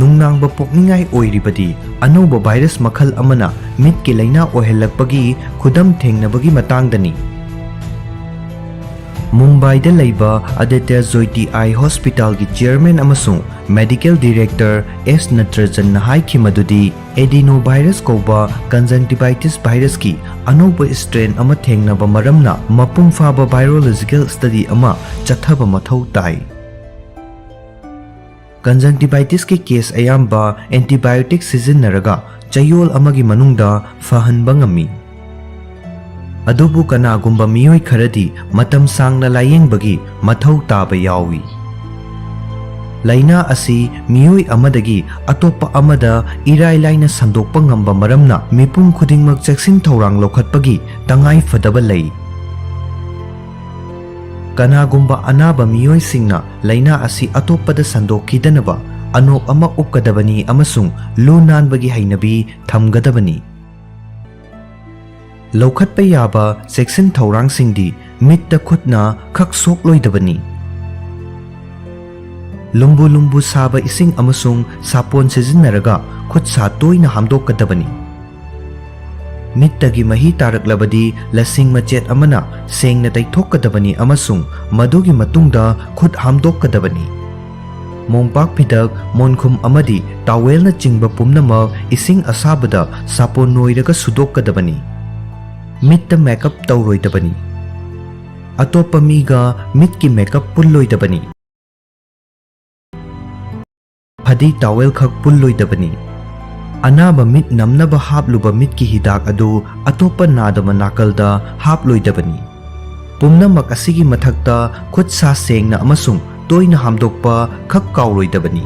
ꯅꯨꯡꯅꯥꯡꯕ ꯄꯣꯛꯅꯤꯡꯉꯥꯏ ꯑꯣꯏꯔꯤꯕꯗꯤ ꯑꯅꯧꯕ virus ꯃꯈꯜ ꯑꯃꯅ ꯃꯤꯠꯀꯤ ꯂꯥꯏꯅꯥ ꯑꯣꯏꯍꯜꯂꯛꯄꯒꯤ ꯈꯨꯗꯝ ꯊꯦꯡꯅꯕꯒꯤ ꯃꯇꯥꯡꯗꯅꯤ꯫ ꯃꯨꯝꯕꯥꯏꯗ ꯂꯩꯕ Aditya Jyoti Eye Hospitalꯒꯤ chairman ꯑꯃꯁꯨꯡ medical director ꯑꯦꯁ ꯅꯠꯇ꯭ꯔꯖꯟꯅ ꯍꯥꯏꯈꯤ ꯃꯗꯨꯗꯤ, adenovirus ꯀꯧꯕ conjunctivitis virusꯀꯤ ꯑꯅꯧꯕ strain ꯑꯃ ꯊꯦꯡꯅꯕ ꯃꯔꯝꯅ ꯃꯄꯨꯡ ꯐꯥꯕ virological study ꯑꯃ ꯆꯠꯊꯕ ꯃꯊꯧ ꯇꯥꯏ꯫ Conjunctivitisꯀꯤ case ꯑꯌꯥꯝꯕ antibiotic ꯁꯤꯖꯤꯟꯅꯔꯒ ꯆꯌꯣꯜ ꯑꯃꯒꯤ ꯃꯅꯨꯡꯗ ꯐꯍꯟꯕ ꯉꯝꯃꯤ꯫ ꯑꯗꯨꯕꯨ ꯀꯅꯥꯒꯨꯝꯕ ꯃꯤꯑꯣꯏ ꯈꯔꯗꯤ ꯃꯇꯝ ꯁꯥꯡꯅ ꯂꯥꯌꯦꯡꯕꯒꯤ ꯃꯊꯧ ꯇꯥꯕ ꯌꯥꯎꯏ꯫ ꯂꯥꯏꯅꯥ ꯑꯁꯤ ꯃꯤꯑꯣꯏ ꯑꯃꯗꯒꯤ ꯑꯇꯣꯞꯄ ꯑꯃꯗ ꯏꯔꯥꯏ ꯂꯥꯏꯅ ꯁꯟꯗꯣꯛꯄ ꯉꯝꯕ ꯃꯔꯝꯅ ꯃꯤꯄꯨꯝ ꯈꯨꯗꯤꯡꯃꯛ ꯆꯦꯛꯁꯤꯟ ꯊꯧꯔꯥꯡ ꯂꯧꯈꯠꯄꯒꯤ ꯇꯉꯥꯏ ꯐꯗꯕ ꯂꯩ꯫ ꯀꯅꯥꯒꯨꯝꯕ ꯑꯅꯥꯕ ꯃꯤꯑꯣꯏꯁꯤꯡꯅ ꯂꯥꯏꯅꯥ ꯑꯁꯤ ꯑꯇꯣꯞꯄꯗ ꯁꯟꯗꯣꯛꯈꯤꯗꯅꯕ ꯑꯅꯣꯞ ꯑꯃ ꯎꯞꯀꯗꯕꯅꯤ ꯑꯃꯁꯨꯡ ꯂꯨ ꯅꯥꯟꯕꯒꯤ ꯍꯩꯅꯕꯤ ꯊꯝꯒꯗꯕꯅꯤ꯫ ꯂꯧꯈꯠꯄ ꯌꯥꯕ ꯆꯦꯛꯁꯤꯟ ꯊꯧꯔꯥꯡꯁꯤꯡꯗꯤ ꯃꯤꯠꯇ ꯈꯨꯠꯅ ꯈꯛ ꯁꯣꯛꯂꯣꯏꯗꯕꯅꯤ꯫ ꯂꯨꯝꯕꯨ ꯂꯨꯝꯕꯨ ꯁꯥꯕ ꯏꯁꯤꯡ ꯑꯃꯁꯨꯡ ꯁꯥꯄꯣꯟ ꯁꯤꯖꯤꯟꯅꯔꯒ ꯈꯨꯠ ꯁꯥ ꯇꯣꯏꯅ ꯍꯥꯝꯗꯣꯛꯀꯗꯕꯅꯤ꯫ ꯃꯤꯠꯇꯒꯤ ꯃꯍꯤ ꯇꯥꯔꯛꯂꯕꯗꯤ ꯂꯁꯤꯡ ꯃꯆꯦꯠ ꯑꯃꯅ ꯁꯦꯡꯅ ꯇꯩꯊꯣꯛꯀꯗꯕꯅꯤ ꯑꯃꯁꯨꯡ ꯃꯗꯨꯒꯤ ꯃꯇꯨꯡꯗ ꯈꯨꯠ ꯍꯥꯝꯗꯣꯛꯀꯗꯕꯅꯤ꯫ ꯃꯣꯝꯄꯥꯛ ꯐꯤꯗꯛ, ꯃꯣꯟꯈꯨꯝ ꯑꯃꯗꯤ ꯇꯥꯋꯦꯜꯅꯆꯤꯡꯕ ꯄꯨꯝꯅꯃꯛ ꯏꯁꯤꯡ ꯑꯁꯥꯕꯗ ꯁꯥꯄꯣꯟ ꯅꯣꯏꯔꯒ ꯁꯨꯗꯣꯛꯀꯗꯕꯅꯤ꯫ ꯃꯤꯠꯇ ꯃꯦꯀꯞ ꯇꯧꯔꯣꯏꯗꯕꯅꯤ꯫ ꯑꯇꯣꯞꯄ ꯃꯤꯒ ꯃꯤꯠꯀꯤ ꯃꯦꯀꯞ ꯄꯨꯜꯂꯣꯏꯗꯕꯅꯤ꯫ ꯐꯗꯤ ꯇꯥꯋꯦꯜ ꯈꯛ ꯄꯨꯜꯂꯣꯏꯗꯕꯅꯤ꯫ ꯑꯅꯥꯕ ꯃꯤꯠ ꯅꯝꯅꯕ ꯍꯥꯞꯂꯨꯕ ꯃꯤꯠꯀꯤ ꯍꯤꯗꯥꯛ ꯑꯗꯨ ꯑꯇꯣꯞꯄ ꯅꯥꯗꯕ ꯅꯥꯀꯜꯗ ꯍꯥꯞꯂꯣꯏꯗꯕꯅꯤ꯫ ꯄꯨꯝꯅꯃꯛ ꯑꯁꯤꯒꯤ ꯃꯊꯛꯇ ꯈꯨꯠ ꯁꯥ ꯁꯦꯡꯅ ꯑꯃꯁꯨꯡ ꯇꯣꯏꯅ ꯍꯥꯝꯗꯣꯛꯄ ꯈꯛ ꯀꯥꯎꯔꯣꯏꯗꯕꯅꯤ꯫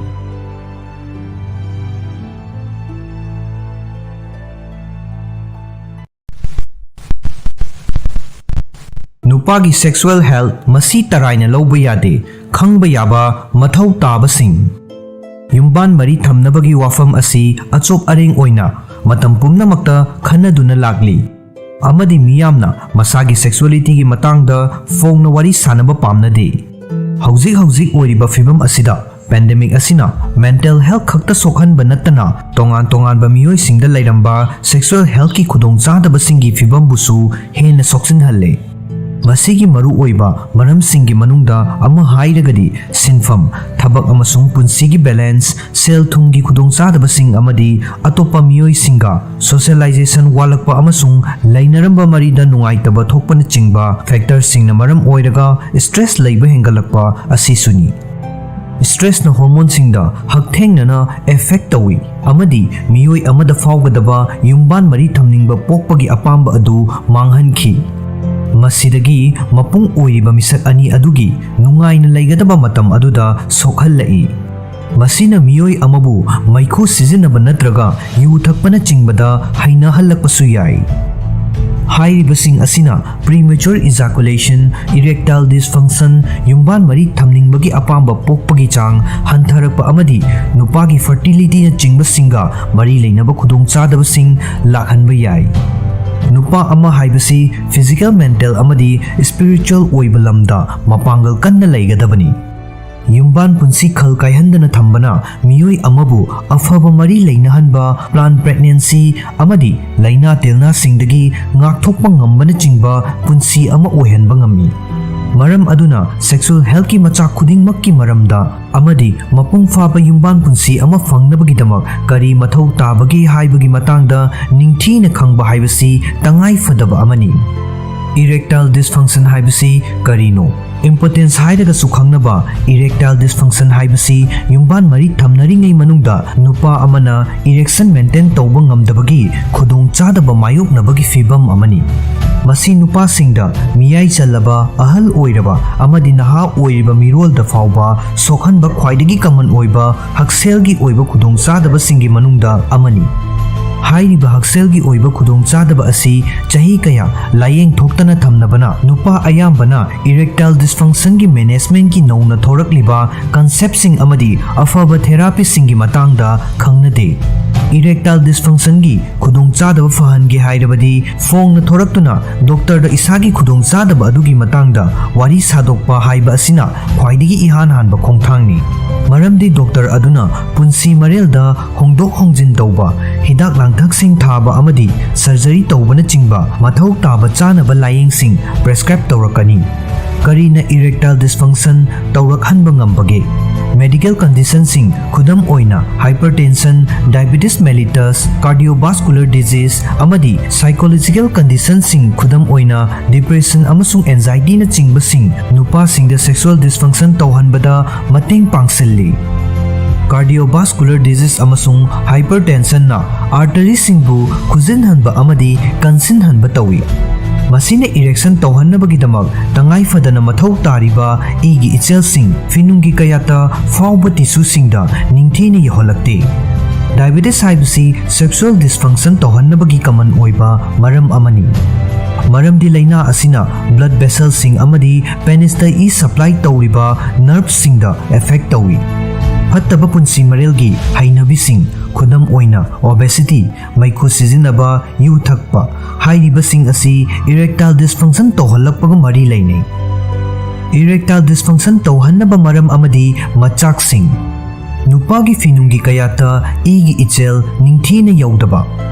ꯅꯨꯄꯥꯒꯤ sexual health ꯃꯁꯤ ꯇꯔꯥꯏꯅ ꯂꯧꯕ ꯌꯥꯗꯦ꯫ ꯈꯪꯕ ꯌꯥꯕ ꯃꯊꯧ ꯇꯥꯕꯁꯤꯡ: ꯌꯨꯝꯕꯥꯟ ꯃꯔꯤ ꯊꯝꯅꯕꯒꯤ ꯋꯥꯐꯝ ꯑꯁꯤ ꯑꯆꯣꯞ ꯑꯔꯦꯡ ꯑꯣꯏꯅ ꯃꯇꯝ ꯄꯨꯝꯅꯃꯛꯇ ꯈꯟꯅꯗꯨꯅ ꯂꯥꯛꯂꯤ, ꯑꯃꯗꯤ ꯃꯤꯌꯥꯝꯅ ꯃꯁꯥꯒꯤ sexualityꯒꯤ ꯃꯇꯥꯡꯗ ꯐꯣꯡꯅ ꯋꯥꯔꯤ ꯁꯥꯅꯕ ꯄꯥꯝꯅꯗꯦ꯫ ꯍꯧꯖꯤꯛ ꯍꯧꯖꯤꯛ ꯑꯣꯏꯔꯤꯕ ꯐꯤꯚꯝ ꯑꯁꯤꯗ, pandemic ꯑꯁꯤꯅ mental health ꯈꯛꯇ ꯁꯣꯛꯍꯟꯕ ꯅꯠꯇꯅ ꯇꯣꯉꯥꯟ ꯇꯣꯉꯥꯟꯕ ꯃꯤꯑꯣꯏꯁꯤꯡꯗ ꯂꯩꯔꯝꯕ sexual healthꯀꯤ ꯈꯨꯗꯣꯡꯆꯥꯗꯕꯁꯤꯡꯒꯤ ꯐꯤꯚꯝꯕꯨꯁꯨ ꯍꯦꯟꯅ ꯁꯣꯛꯆꯤꯟꯍꯜꯂꯦ꯫ ꯃꯁꯤꯒꯤ ꯃꯔꯨꯑꯣꯏꯕ ꯃꯔꯝꯁꯤꯡꯒꯤ ꯃꯅꯨꯡꯗ ꯑꯃ ꯍꯥꯏꯔꯒꯗꯤ ꯁꯤꯟꯐꯝ, ꯊꯕꯛ ꯑꯃꯁꯨꯡ ꯄꯨꯟꯁꯤꯒꯤ balance, ꯁꯦꯜ ꯊꯨꯝꯒꯤ ꯈꯨꯗꯣꯡꯆꯥꯗꯕꯁꯤꯡ, ꯑꯃꯗꯤ ꯑꯇꯣꯞꯄ ꯃꯤꯑꯣꯏꯁꯤꯡꯒ socialization ꯋꯥꯠꯂꯛꯄ ꯑꯃꯁꯨꯡ ꯂꯩꯅꯔꯝꯕ ꯃꯔꯤꯗ ꯅꯨꯡꯉꯥꯏꯇꯕ ꯊꯣꯛꯄꯅꯆꯤꯡꯕ factorꯁꯤꯡꯅ ꯃꯔꯝ ꯑꯣꯏꯔꯒ stress ꯂꯩꯕ ꯍꯦꯟꯒꯠꯂꯛꯄ ꯑꯁꯤꯁꯨꯅꯤ꯫ Stressꯅ hormoneꯁꯤꯡꯗ ꯍꯛꯊꯦꯡꯅꯅ effect ꯇꯧꯏ ꯑꯃꯗꯤ ꯃꯤꯑꯣꯏ ꯑꯃꯗ ꯐꯥꯎꯒꯗꯕ ꯌꯨꯝꯕꯥꯟ ꯃꯔꯤ ꯊꯝꯅꯤꯡꯕ ꯄꯣꯛꯄꯒꯤ ꯑꯄꯥꯝꯕ ꯑꯗꯨ ꯃꯥꯡꯍꯟꯈꯤ꯫ ꯃꯁꯤꯗꯒꯤ ꯃꯄꯨꯡ ꯑꯣꯏꯔꯤꯕ ꯃꯤꯁꯛ ꯑꯅꯤ ꯑꯗꯨꯒꯤ ꯅꯨꯡꯉꯥꯏꯅ ꯂꯩꯒꯗꯕ ꯃꯇꯝ ꯑꯗꯨꯗ ꯁꯣꯛꯍꯜꯂꯛꯏ꯫ ꯃꯁꯤꯅ ꯃꯤꯑꯣꯏ ꯑꯃꯕꯨ ꯃꯩꯈꯨ ꯁꯤꯖꯤꯟꯅꯕ ꯅꯠꯇ꯭ꯔꯒ ꯌꯨ ꯊꯛꯄꯅꯆꯤꯡꯕꯗ ꯍꯩꯅꯍꯜꯂꯛꯄꯁꯨ ꯌꯥꯏ꯫ ꯍꯥꯏꯔꯤꯕꯁꯤꯡ ꯑꯁꯤꯅ premature ejaculation, erectile dysfunction, ꯌꯨꯝꯕꯥꯟ ꯃꯔꯤ ꯊꯝꯅꯤꯡꯕꯒꯤ ꯑꯄꯥꯝꯕ ꯄꯣꯛꯄꯒꯤ ꯆꯥꯡ ꯍꯟꯊꯔꯛꯄ ꯑꯃꯗꯤ ꯅꯨꯄꯥꯒꯤ fertilityꯅꯆꯤꯡꯕꯁꯤꯡꯒ ꯃꯔꯤ ꯂꯩꯅꯕ ꯈꯨꯗꯣꯡꯆꯥꯗꯕꯁꯤꯡ ꯂꯥꯛꯍꯟꯕ ꯌꯥꯏ꯫ ꯅꯨꯄꯥ ꯑꯃ ꯍꯥꯏꯕꯁꯤ physical, mental ꯑꯃꯗꯤ spiritual ꯑꯣꯏꯕ ꯂꯝꯗ ꯃꯄꯥꯡꯒꯜ ꯀꯟꯅ ꯂꯩꯒꯗꯕꯅꯤ꯫ ꯌꯨꯝꯕꯥꯟ ꯄꯨꯟꯁꯤ ꯈꯜ ꯀꯥꯏꯍꯟꯗꯅ ꯊꯝꯕꯅ ꯃꯤꯑꯣꯏ ꯑꯃꯕꯨ ꯑꯐꯕ ꯃꯔꯤ ꯂꯩꯅꯍꯟꯕ, planned pregnancy ꯑꯃꯗꯤ ꯂꯥꯏꯅꯥ ꯇꯤꯜꯅꯥꯁꯤꯡꯗꯒꯤ ꯉꯥꯛꯊꯣꯛꯄ ꯉꯝꯕꯅꯆꯤꯡꯕ ꯄꯨꯟꯁꯤ ꯑꯃ ꯑꯣꯏꯍꯟꯕ ꯉꯝꯃꯤ꯫ ꯃꯔꯝ ꯑꯗꯨꯅ sexual healthꯀꯤ ꯃꯆꯥꯛ ꯈꯨꯗꯤꯡꯃꯛꯀꯤ ꯃꯔꯝꯗ ꯑꯃꯗꯤ ꯃꯄꯨꯡ ꯐꯥꯕ ꯌꯨꯝꯕꯥꯟ ꯄꯨꯟꯁꯤ ꯑꯃ ꯐꯪꯅꯕꯒꯤꯗꯃꯛ ꯀꯔꯤ ꯃꯊꯧ ꯇꯥꯕꯒꯦ ꯍꯥꯏꯕꯒꯤ ꯃꯇꯥꯡꯗ ꯅꯤꯡꯊꯤꯅ ꯈꯪꯕ ꯍꯥꯏꯕꯁꯤ ꯇꯉꯥꯏ ꯐꯗꯕ ꯑꯃꯅꯤ꯫ Erectile dysfunction ꯍꯥꯏꯕꯁꯤ ꯀꯔꯤꯅꯣ? Impotence ꯍꯥꯏꯔꯒꯁꯨ ꯈꯪꯅꯕ erectile dysfunction ꯍꯥꯏꯕꯁꯤ ꯌꯨꯝꯕꯥꯟ ꯃꯔꯤ ꯊꯝꯅꯔꯤꯉꯩ ꯃꯅꯨꯡꯗ ꯅꯨꯄꯥ ꯑꯃꯅ erection maintain ꯇꯧꯕ ꯉꯝꯗꯕꯒꯤ ꯈꯨꯗꯣꯡꯆꯥꯗꯕ ꯃꯥꯌꯣꯛꯅꯕꯒꯤ ꯐꯤꯚꯝ ꯑꯃꯅꯤ꯫ ꯃꯁꯤ ꯅꯨꯄꯥꯁꯤꯡꯗ, ꯃꯤꯌꯥꯏ ꯆꯜꯂꯕ, ꯑꯍꯜ ꯑꯣꯏꯔꯕ ꯑꯃꯗꯤ ꯅꯍꯥ ꯑꯣꯏꯔꯤꯕ ꯃꯤꯔꯣꯜꯗ ꯐꯥꯎꯕ ꯁꯣꯛꯍꯟꯕ ꯈ꯭ꯋꯥꯏꯗꯒꯤ common ꯑꯣꯏꯕ ꯍꯛꯁꯦꯜꯒꯤ ꯑꯣꯏꯕ ꯈꯨꯗꯣꯡꯆꯥꯗꯕꯁꯤꯡꯒꯤ ꯃꯅꯨꯡꯗ ꯑꯃꯅꯤ꯫ ꯍꯥꯏꯔꯤꯕ ꯍꯛꯁꯦꯜꯒꯤ ꯑꯣꯏꯕ ꯈꯨꯗꯣꯡꯆꯥꯗꯕ ꯑꯁꯤ ꯆꯍꯤ ꯀꯌꯥ ꯂꯥꯌꯦꯡ ꯊꯣꯛꯇꯅ ꯊꯝꯅꯕꯅ ꯅꯨꯄꯥ ꯑꯌꯥꯝꯕꯅ erectile dysfunctionꯒꯤ managementꯀꯤ ꯅꯧꯅ ꯊꯣꯔꯛꯂꯤꯕ conceptꯁꯤꯡ ꯑꯃꯗꯤ ꯑꯐꯕ therapyꯁꯤꯡꯒꯤ ꯃꯇꯥꯡꯗ ꯈꯪꯅꯗꯦ꯫ Erectile dysfunctionꯒꯤ ꯈꯨꯗꯣꯡꯆꯥꯗꯕ ꯐꯍꯟꯒꯦ ꯍꯥꯏꯔꯕꯗꯤ ꯐꯣꯡꯅ ꯊꯣꯔꯛꯇꯨꯅ doctorꯗ ꯏꯁꯥꯒꯤ ꯈꯨꯗꯣꯡꯆꯥꯗꯕ ꯑꯗꯨꯒꯤ ꯃꯇꯥꯡꯗ ꯋꯥꯔꯤ ꯁꯥꯗꯣꯛꯄ ꯍꯥꯏꯕ ꯑꯁꯤꯅ ꯈ꯭ꯋꯥꯏꯗꯒꯤ ꯏꯍꯥꯟ ꯍꯥꯟꯕ ꯈꯣꯡꯊꯥꯡꯅꯤ꯫ ꯃꯔꯝꯗꯤ doctor ꯑꯗꯨꯅ ꯄꯨꯟꯁꯤ ꯃꯔꯦꯜꯗ ꯍꯣꯡꯗꯣꯛ ꯍꯣꯡꯖꯤꯟ ꯇꯧꯕ, ꯍꯤꯗꯥꯛ ꯂꯥꯡꯊꯛꯁꯤꯡ ꯊꯥꯕ ꯑꯃꯗꯤ surgery ꯇꯧꯕꯅꯆꯤꯡꯕ ꯃꯊꯧ ꯇꯥꯕ ꯆꯥꯅꯕ ꯂꯥꯌꯦꯡꯁꯤꯡ prescribe ꯇꯧꯔꯛꯀꯅꯤ꯫ ꯀꯔꯤꯅ erectile dysfunction ꯇꯧꯔꯛꯍꯟꯕ ꯉꯝꯕꯒꯦ? Medical conditionꯁꯤꯡ, ꯈꯨꯗꯝ ꯑꯣꯏꯅ hypertension, diabetes mellitus, cardiovascular disease, ꯑꯃꯗꯤ psychological conditionꯁꯤꯡ, ꯈꯨꯗꯝ ꯑꯣꯏꯅ depression ꯑꯃꯁꯨꯡ anxietyꯅꯆꯤꯡꯕꯁꯤꯡ, ꯅꯨꯄꯥꯁꯤꯡꯗ sexual dysfunction ꯇꯧꯍꯟꯕꯗ ꯃꯇꯦꯡ ꯄꯥꯡꯁꯤꯜꯂꯤ꯫ Cardiovascular disease ꯑꯃꯁꯨꯡ hypertensionꯅ arteryꯁꯤꯡꯕꯨ ꯈꯨꯖꯤꯟꯍꯟꯕ ꯑꯃꯗꯤ ꯀꯟꯁꯤꯟꯍꯟꯕ ꯇꯧꯏ꯫ ꯃꯁꯤꯅ erection ꯇꯧꯍꯟꯅꯕꯒꯤꯗꯃꯛ ꯇꯉꯥꯏ ꯐꯗꯅ ꯃꯊꯧ ꯇꯥꯔꯤꯕ ꯏꯒꯤ ꯏꯆꯦꯜꯁꯤꯡ ꯐꯤꯅꯨꯡꯒꯤ ꯀꯌꯥꯠꯇ ꯐꯥꯎꯕ tissueꯁꯤꯡꯗ ꯅꯤꯡꯊꯤꯅ ꯌꯧꯍꯜꯂꯛꯇꯦ꯫ Diabetes ꯍꯥꯏꯕꯁꯤ sexual dysfunction ꯇꯧꯍꯟꯅꯕꯒꯤ common ꯑꯣꯏꯕ ꯃꯔꯝ ꯑꯃꯅꯤ꯫ ꯃꯔꯝꯗꯤ ꯂꯥꯏꯅꯥ ꯑꯁꯤꯅ blood vesselꯁꯤꯡ ꯑꯃꯗꯤ penisꯇ ꯏ supply ꯇꯧꯔꯤꯕ nerveꯁꯤꯡꯗ affect ꯇꯧꯏ꯫ ꯐꯠꯇꯕ ꯄꯨꯟꯁꯤ ꯃꯔꯦꯜꯒꯤ ꯍꯩꯅꯕꯤꯁꯤꯡ, ꯈꯨꯗꯝ ꯑꯣꯏꯅ obesity, ꯃꯩꯈꯨ ꯁꯤꯖꯤꯟꯅꯕ, ꯌꯨ ꯊꯛꯄ, ꯍꯥꯏꯔꯤꯕꯁꯤꯡ ꯑꯁꯤ erectile dysfunction ꯇꯧꯍꯜꯂꯛꯄꯒ ꯃꯔꯤ ꯂꯩꯅꯩ꯫ Erectile dysfunction ꯇꯧꯍꯟꯅꯕ ꯃꯔꯝ ꯑꯃꯗꯤ ꯃꯆꯥꯛꯁꯤꯡ: ꯅꯨꯄꯥꯒꯤ ꯐꯤꯅꯨꯡꯒꯤ ꯀꯌꯥꯠꯇ ꯏꯒꯤ ꯏꯆꯦꯜ ꯅꯤꯡꯊꯤꯅ ꯌꯧꯗꯕ꯫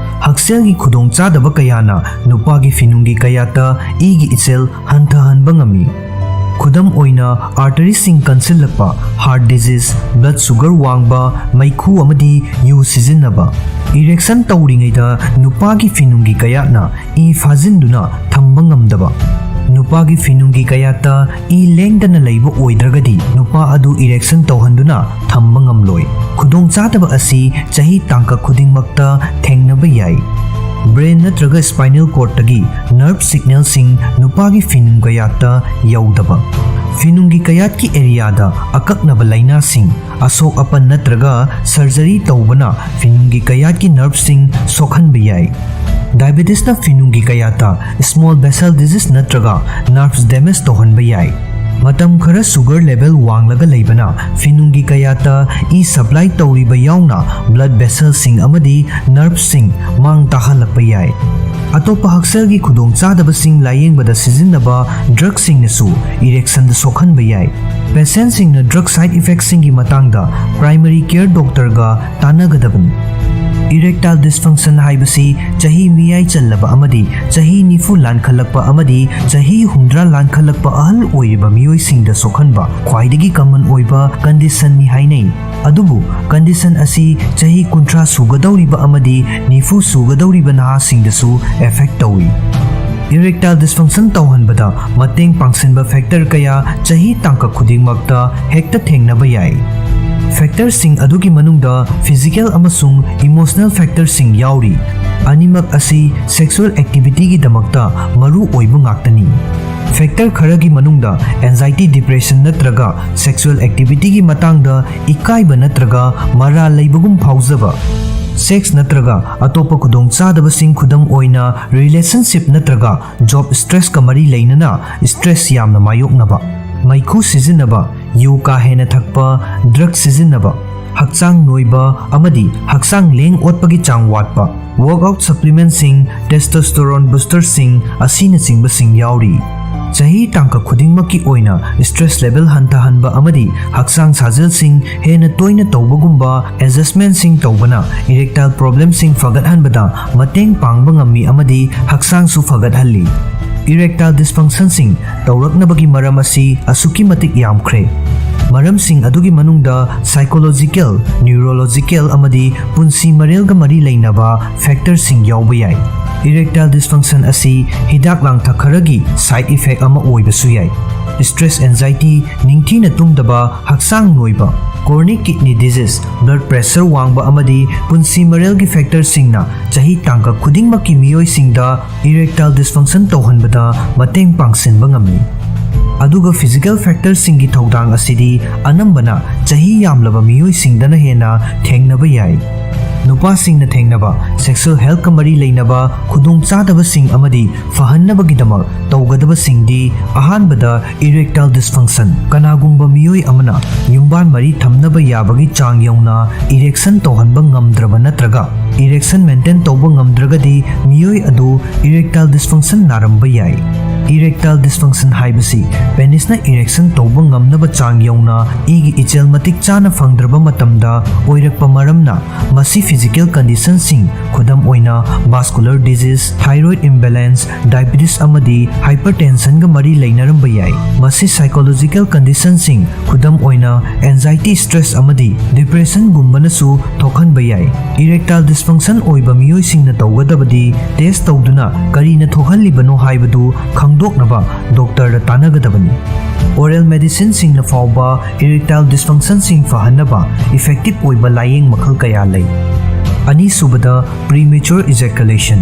ꯍꯛꯁꯦꯜꯒꯤ ꯈꯨꯗꯣꯡꯆꯥꯗꯕ ꯀꯌꯥꯅ ꯅꯨꯄꯥꯒꯤ ꯐꯤꯅꯨꯡꯒꯤ ꯀꯌꯥꯠꯇ ꯏꯒꯤ ꯏꯆꯦꯜ ꯍꯟꯊꯍꯟꯕ ꯉꯝꯃꯤ꯫ ꯈꯨꯗꯝ ꯑꯣꯏꯅ, arteryꯁꯤꯡ ꯀꯟꯁꯤꯜꯂꯛꯄ, heart disease, blood sugar ꯋꯥꯡꯕ, ꯃꯩꯈꯨ ꯑꯃꯗꯤ ꯌꯨ ꯁꯤꯖꯤꯟꯅꯕ꯫ Erection ꯇꯧꯔꯤꯉꯩꯗ ꯅꯨꯄꯥꯒꯤ ꯐꯤꯅꯨꯡꯒꯤ ꯀꯌꯥꯠꯅ ꯏ ꯐꯥꯖꯤꯟꯗꯨꯅ ꯊꯝꯕ ꯉꯝꯗꯕ꯫ ꯅꯨꯄꯥꯒꯤ ꯐꯤꯅꯨꯡꯒꯤ ꯀꯌꯥꯠꯇ ꯏ ꯂꯦꯡꯗꯅ ꯂꯩꯕ ꯑꯣꯏꯗ꯭ꯔꯒꯗꯤ ꯅꯨꯄꯥ ꯑꯗꯨ erection ꯇꯧꯍꯟꯗꯨꯅ ꯊꯝꯕ ꯉꯝꯂꯣꯏ꯫ ꯈꯨꯗꯣꯡꯆꯥꯗꯕ ꯑꯁꯤ ꯆꯍꯤ ꯇꯥꯡꯀꯛ ꯈꯨꯗꯤꯡꯃꯛꯇ ꯊꯦꯡꯅꯕ ꯌꯥꯏ꯫ Brain ꯅꯠꯇ꯭ꯔꯒ spinal cordꯇꯒꯤ nerve signalꯁꯤꯡ ꯅꯨꯄꯥꯒꯤ ꯐꯤꯅꯨꯡ ꯀꯌꯥꯠꯇ ꯌꯧꯗꯕ꯫ ꯐꯤꯅꯨꯡꯒꯤ ꯀꯌꯥꯠꯀꯤ areaꯗ ꯑꯀꯛꯅꯕ ꯂꯥꯏꯅꯥꯁꯤꯡ, ꯑꯁꯣꯛ ꯑꯄꯟ ꯅꯠꯇ꯭ꯔꯒ surgery ꯇꯧꯕꯅ ꯐꯤꯅꯨꯡꯒꯤ ꯀꯌꯥꯠꯀꯤ nerveꯁꯤꯡ ꯁꯣꯛꯍꯟꯕ ꯌꯥꯏ꯫ Diabetesꯅ ꯐꯤꯅꯨꯡꯒꯤ ꯀꯌꯥꯠꯇ small vessel disease ꯅꯠꯇ꯭ꯔꯒ nerves damage ꯇꯧꯍꯟꯕ ꯌꯥꯏ꯫ ꯃꯇꯝ ꯈꯔ sugar level ꯋꯥꯡꯂꯒ ꯂꯩꯕꯅ ꯐꯤꯅꯨꯡꯒꯤ ꯀꯌꯥꯠꯇ ꯏ supply ꯇꯧꯔꯤꯕ ꯌꯥꯎꯅ blood vesselꯁꯤꯡ ꯑꯃꯗꯤ nerveꯁꯤꯡ ꯃꯥꯡ ꯇꯥꯍꯜꯂꯛꯄ ꯌꯥꯏ꯫ ꯑꯇꯣꯞꯄ ꯍꯛꯁꯦꯜꯒꯤ ꯈꯨꯗꯣꯡꯆꯥꯗꯕꯁꯤꯡ ꯂꯥꯌꯦꯡꯕꯗ ꯁꯤꯖꯤꯟꯅꯕ drugꯁꯤꯡꯅꯁꯨ erectionꯗ ꯁꯣꯛꯍꯟꯕ ꯌꯥꯏ꯫ Patientꯁꯤꯡꯅ drug side effectꯁꯤꯡꯒꯤ ꯃꯇꯥꯡꯗ primary care doctorꯒ ꯇꯥꯟꯅꯒꯗꯕꯅꯤ꯫ Erectile dysfunction ꯍꯥꯏꯕꯁꯤ ꯆꯍꯤ ꯃꯤꯌꯥꯏ ꯆꯜꯂꯕ ꯑꯃꯗꯤ ꯆꯍꯤ ꯅꯤꯐꯨ ꯂꯥꯟꯈꯠꯂꯛꯄ ꯑꯃꯗꯤ ꯆꯍꯤ ꯍꯨꯝꯗ꯭ꯔꯥ ꯂꯥꯟꯈꯠꯂꯛꯄ ꯑꯍꯜ ꯑꯣꯏꯔꯤꯕ ꯃꯤꯑꯣꯏꯁꯤꯡꯗ ꯁꯣꯛꯍꯟꯕ ꯈ꯭ꯋꯥꯏꯗꯒꯤ common ꯑꯣꯏꯕ conditionꯅꯤ ꯍꯥꯏꯅꯩ꯫ ꯑꯗꯨꯕꯨ condition ꯑꯁꯤ ꯆꯍꯤ ꯀꯨꯟꯊ꯭ꯔꯥ ꯁꯨꯒꯗꯧꯔꯤꯕ ꯑꯃꯗꯤ ꯅꯤꯐꯨ ꯁꯨꯒꯗꯧꯔꯤꯕ ꯅꯍꯥꯁꯤꯡꯗꯁꯨ effect ꯇꯧꯏ꯫ Erectile dysfunction ꯇꯧꯍꯟꯕꯗ ꯃꯇꯦꯡ ꯄꯥꯡꯁꯤꯟꯕ factor ꯀꯌꯥ ꯆꯍꯤ ꯇꯥꯡꯀꯛ ꯈꯨꯗꯤꯡꯃꯛꯇ ꯍꯦꯛꯇ ꯊꯦꯡꯅꯕ ꯌꯥꯏ꯫ Factorꯁꯤꯡ ꯑꯗꯨꯒꯤ ꯃꯅꯨꯡꯗ physical ꯑꯃꯁꯨꯡ emotional factorꯁꯤꯡ ꯌꯥꯎꯔꯤ꯫ ꯑꯅꯤꯃꯛ ꯑꯁꯤ sexual activityꯒꯤꯗꯃꯛꯇ ꯃꯔꯨ ꯑꯣꯏꯕ ꯉꯥꯛꯇꯅꯤ꯫ Factor ꯈꯔꯒꯤ ꯃꯅꯨꯡꯗ anxiety, depression ꯅꯠꯇ꯭ꯔꯒ sexual activityꯒꯤ ꯃꯇꯥꯡꯗ ꯏꯀꯥꯏꯕ ꯅꯠꯇ꯭ꯔꯒ ꯃꯔꯥꯜ ꯂꯩꯕꯒꯨꯝ ꯐꯥꯎꯖꯕ, sex ꯅꯠꯇ꯭ꯔꯒ ꯑꯇꯣꯞꯄ ꯈꯨꯗꯣꯡꯆꯥꯗꯕꯁꯤꯡ, ꯈꯨꯗꯝ ꯑꯣꯏꯅ relationship ꯅꯠꯇ꯭ꯔꯒ job stressꯀ ꯃꯔꯤ ꯂꯩꯅꯅ stress ꯌꯥꯝꯅ ꯃꯥꯌꯣꯛꯅꯕ, ꯃꯩꯈꯨ ꯁꯤꯖꯤꯟꯅꯕ, ꯌꯨ ꯀꯥ ꯍꯦꯟꯅ ꯊꯛꯄ, ꯗ꯭ꯔꯒ ꯁꯤꯖꯤꯟꯅꯕ, ꯍꯛꯆꯥꯡ ꯅꯣꯏꯕ ꯑꯃꯗꯤ ꯍꯛꯆꯥꯡ ꯂꯦꯡ ꯑꯣꯠꯄꯒꯤ ꯆꯥꯡ ꯋꯥꯠꯄ, ꯋꯥꯔꯛꯑꯥꯎꯠ ꯁꯄ꯭ꯂꯤꯃꯦꯟꯠꯁꯤꯡ, ꯇꯦꯁꯇꯣꯁꯇꯦꯔꯣꯟ ꯕꯨꯁꯇꯔꯁꯤꯡ ꯑꯁꯤꯅꯆꯤꯡꯕꯁꯤꯡ ꯌꯥꯎꯔꯤ꯫ ꯆꯍꯤ ꯇꯥꯡꯀꯛ ꯈꯨꯗꯤꯡꯃꯛꯀꯤ ꯑꯣꯏꯅ ꯁ꯭ꯇ꯭ꯔꯦꯁ ꯂꯦꯚꯦꯜ ꯍꯟꯊꯍꯟꯕ ꯑꯃꯗꯤ ꯍꯛꯆꯥꯡ ꯁꯥꯖꯦꯜꯁꯤꯡ ꯍꯦꯟꯅ ꯇꯣꯏꯅ ꯇꯧꯕꯒꯨꯝꯕ ꯑꯦꯗꯖꯁ꯭ꯇꯃꯦꯟꯠꯁꯤꯡ ꯇꯧꯕꯅ ꯏꯔꯦꯛꯇꯥꯏꯜ ꯄ꯭ꯔꯣꯕ꯭ꯂꯦꯝꯁꯤꯡ ꯐꯒꯠꯍꯟꯕꯗ ꯃꯇꯦꯡ ꯄꯥꯡꯕ ꯉꯝꯃꯤ ꯑꯃꯗꯤ ꯍꯛꯆꯥꯡꯁꯨ ꯐꯒꯠꯍꯜꯂꯤ꯫ ꯏꯔꯦꯛꯇꯥꯏꯜ ꯗꯤꯁꯐꯪꯁꯟꯁꯤꯡ ꯇꯧꯔꯛꯅꯕꯒꯤ ꯃꯔꯝ ꯑꯁꯤ ꯑꯁꯨꯛꯀꯤ ꯃꯇꯤꯛ ꯌꯥꯝꯈ꯭ꯔꯦ꯫ ꯃꯔꯝꯁꯤꯡ ꯑꯗꯨꯒꯤ ꯃꯅꯨꯡꯗ ꯁꯥꯏꯀꯣꯂꯣꯖꯤꯀꯦꯜ, ꯅ꯭ꯌꯨꯔꯣꯂꯣꯖꯤꯀꯦꯜ ꯑꯃꯗꯤ ꯄꯨꯟꯁꯤ ꯃꯔꯦꯜꯒ ꯃꯔꯤ ꯂꯩꯅꯕ ꯐꯦꯛꯇꯔꯁꯤꯡ ꯌꯥꯎꯕ ꯌꯥꯏ꯫ ꯏꯔꯦꯛꯇꯥꯏꯜ ꯗꯤꯁꯐꯪꯁꯟ ꯑꯁꯤ ꯍꯤꯗꯥꯛ ꯂꯥꯡꯊꯛ ꯈꯔꯒꯤ ꯁꯥꯏꯗ ꯏꯐꯦꯛ ꯑꯃ ꯑꯣꯏꯕꯁꯨ ꯌꯥꯏ꯫ ꯁ꯭ꯇ꯭ꯔꯦꯁ, ꯑꯦꯟꯖꯥꯏꯇꯤ, ꯅꯤꯡꯊꯤꯅ ꯇꯨꯝꯗꯕ, ꯍꯛꯆꯥꯡ ꯅꯣꯏꯕ, chronic kidney disease, blood pressure ꯋꯥꯡꯕ ꯑꯃꯗꯤ ꯄꯨꯟꯁꯤ ꯃꯔꯦꯜꯒꯤ ꯐꯦꯛꯇꯔꯁꯤꯡꯅ ꯆꯍꯤ ꯇꯥꯡꯀꯛ ꯈꯨꯗꯤꯡꯃꯛꯀꯤ ꯃꯤꯑꯣꯏꯁꯤꯡꯗ ꯏꯔꯦꯛꯇꯥꯏꯜ ꯗꯤꯁꯐꯪꯁꯟ ꯇꯧꯍꯟꯕꯗ ꯃꯇꯦꯡ ꯄꯥꯡꯁꯤꯟꯕ ꯉꯝꯃꯤ꯫ ꯑꯗꯨꯒ ꯐꯤꯖꯤꯀꯦꯜ ꯐꯦꯛꯇꯔꯁꯤꯡꯒꯤ ꯊꯧꯗꯥꯡ ꯑꯁꯤꯗꯤ ꯑꯅꯝꯕꯅ ꯆꯍꯤ ꯌꯥꯝꯂꯕ ꯃꯤꯑꯣꯏꯁꯤꯡꯗꯅ ꯍꯦꯟꯅ ꯊꯦꯡꯅꯕ ꯌꯥꯏ꯫ ꯅꯨꯄꯥꯁꯤꯡꯅ ꯊꯦꯡꯅꯕ ꯁꯦꯛꯁꯨꯑꯦꯜ ꯍꯦꯜꯊꯀ ꯃꯔꯤ ꯂꯩꯅꯕ ꯈꯨꯗꯣꯡꯆꯥꯗꯕꯁꯤꯡ ꯑꯃꯗꯤ ꯐꯍꯟꯅꯕꯒꯤꯗꯃꯛ ꯇꯧꯒꯗꯕꯁꯤꯡꯗꯤ, ꯑꯍꯥꯟꯕꯗ, ꯏꯔꯦꯛꯇꯥꯏꯜ ꯗꯤꯁꯐꯪꯁꯟ꯫ ꯀꯅꯥꯒꯨꯝꯕ ꯃꯤꯑꯣꯏ ꯑꯃꯅ ꯌꯨꯝꯕꯥꯟ ꯃꯔꯤ ꯊꯝꯅꯕ ꯌꯥꯕꯒꯤ ꯆꯥꯡ ꯌꯧꯅ ꯏꯔꯦꯛꯁꯟ ꯇꯧꯍꯟꯕ ꯉꯝꯗ꯭ꯔꯕ ꯅꯠꯇ꯭ꯔꯒ ꯏꯔꯦꯛꯁꯟ ꯃꯦꯟꯇꯦꯟ ꯇꯧꯕ ꯉꯝꯗ꯭ꯔꯒꯗꯤ ꯃꯤꯑꯣꯏ ꯑꯗꯨ ꯏꯔꯦꯛꯇꯥꯏꯜ ꯗꯤꯁꯐꯪꯁꯟ ꯅꯥꯔꯝꯕ ꯌꯥꯏ꯫ ꯏꯔꯦꯛꯇꯥꯏꯜ ꯗꯤꯁꯐꯪꯁꯟ ꯍꯥꯏꯕꯁꯤ ꯄꯦꯅꯤꯁꯅ ꯏꯔꯦꯛꯁꯟ ꯇꯧꯕ ꯉꯝꯅꯕ ꯆꯥꯡ ꯌꯧꯅ ꯏꯒꯤ ꯏꯆꯦꯜ ꯃꯇꯤꯛ ꯆꯥꯅ ꯐꯪꯗ꯭ꯔꯕ ꯃꯇꯝꯗ ꯑꯣꯏꯔꯛꯄ ꯃꯔꯝꯅ ꯃꯁꯤ ꯐꯤꯖꯤꯀꯦꯜ ꯀꯟꯗꯤꯁꯟꯁꯤꯡ, ꯈꯨꯗꯝ ꯑꯣꯏꯅ ꯚꯥꯁꯀꯨꯂꯔ ꯗꯤꯖꯤꯖ, ꯊꯥꯏꯔꯣꯏꯗ ꯏꯝꯕꯦꯂꯦꯟꯁ, ꯗꯥꯏꯕꯤꯇꯤꯁ ꯑꯃꯗꯤ ꯍꯥꯏꯄꯔꯇꯦꯟꯁꯟꯒ ꯃꯔꯤ ꯂꯩꯅꯔꯝꯕ ꯌꯥꯏ꯫ ꯃꯁꯤ ꯁꯥꯏꯀꯣꯂꯣꯖꯤꯀꯦꯜ ꯀꯟꯗꯤꯁꯟꯁꯤꯡ, ꯈꯨꯗꯝ ꯑꯣꯏꯅ ꯑꯦꯟꯖꯥꯏꯇꯤ, ꯁ꯭ꯇ꯭ꯔꯦꯁ ꯑꯃꯗꯤ ꯗꯤꯄ꯭ꯔꯦꯁꯟꯒꯨꯝꯕꯅꯁꯨ ꯊꯣꯛꯍꯟꯕ ꯌꯥꯏ꯫ ꯏꯔꯦꯛꯇꯥꯏꯜ ꯗꯤꯁꯐꯪꯁꯟ ꯑꯣꯏꯕ ꯃꯤꯑꯣꯏꯁꯤꯡꯅ ꯇꯧꯒꯗꯕꯗꯤ ꯇꯦꯁ ꯇꯧꯗꯨꯅ ꯀꯔꯤꯅ ꯊꯣꯛꯍꯜꯂꯤꯕꯅꯣ ꯍꯥꯏꯕꯗꯨ ꯈꯪꯗꯣꯛꯅꯕ ꯗꯣꯛꯇꯔꯗ ꯇꯥꯟꯅꯒꯗꯕꯅꯤ꯫ ꯑꯣꯔꯦꯜ ꯃꯦꯗꯤꯁꯤꯟꯁꯤꯡꯅ ꯐꯥꯎꯕ ꯏꯔꯦꯛꯇꯥꯏꯜ ꯗꯤꯁꯐꯪꯁꯟꯁꯤꯡ ꯐꯍꯟꯅꯕ ꯏꯐꯦꯛꯇꯤꯚ ꯑꯣꯏꯕ ꯂꯥꯌꯦꯡ ꯃꯈꯜ ꯀꯌꯥ ꯂꯩ꯫ ꯑꯅꯤꯁꯨꯕꯗ, ꯄ꯭ꯔꯤꯃꯦꯆꯣꯔ ꯏꯖꯦꯀꯨꯂꯦꯁꯟ꯫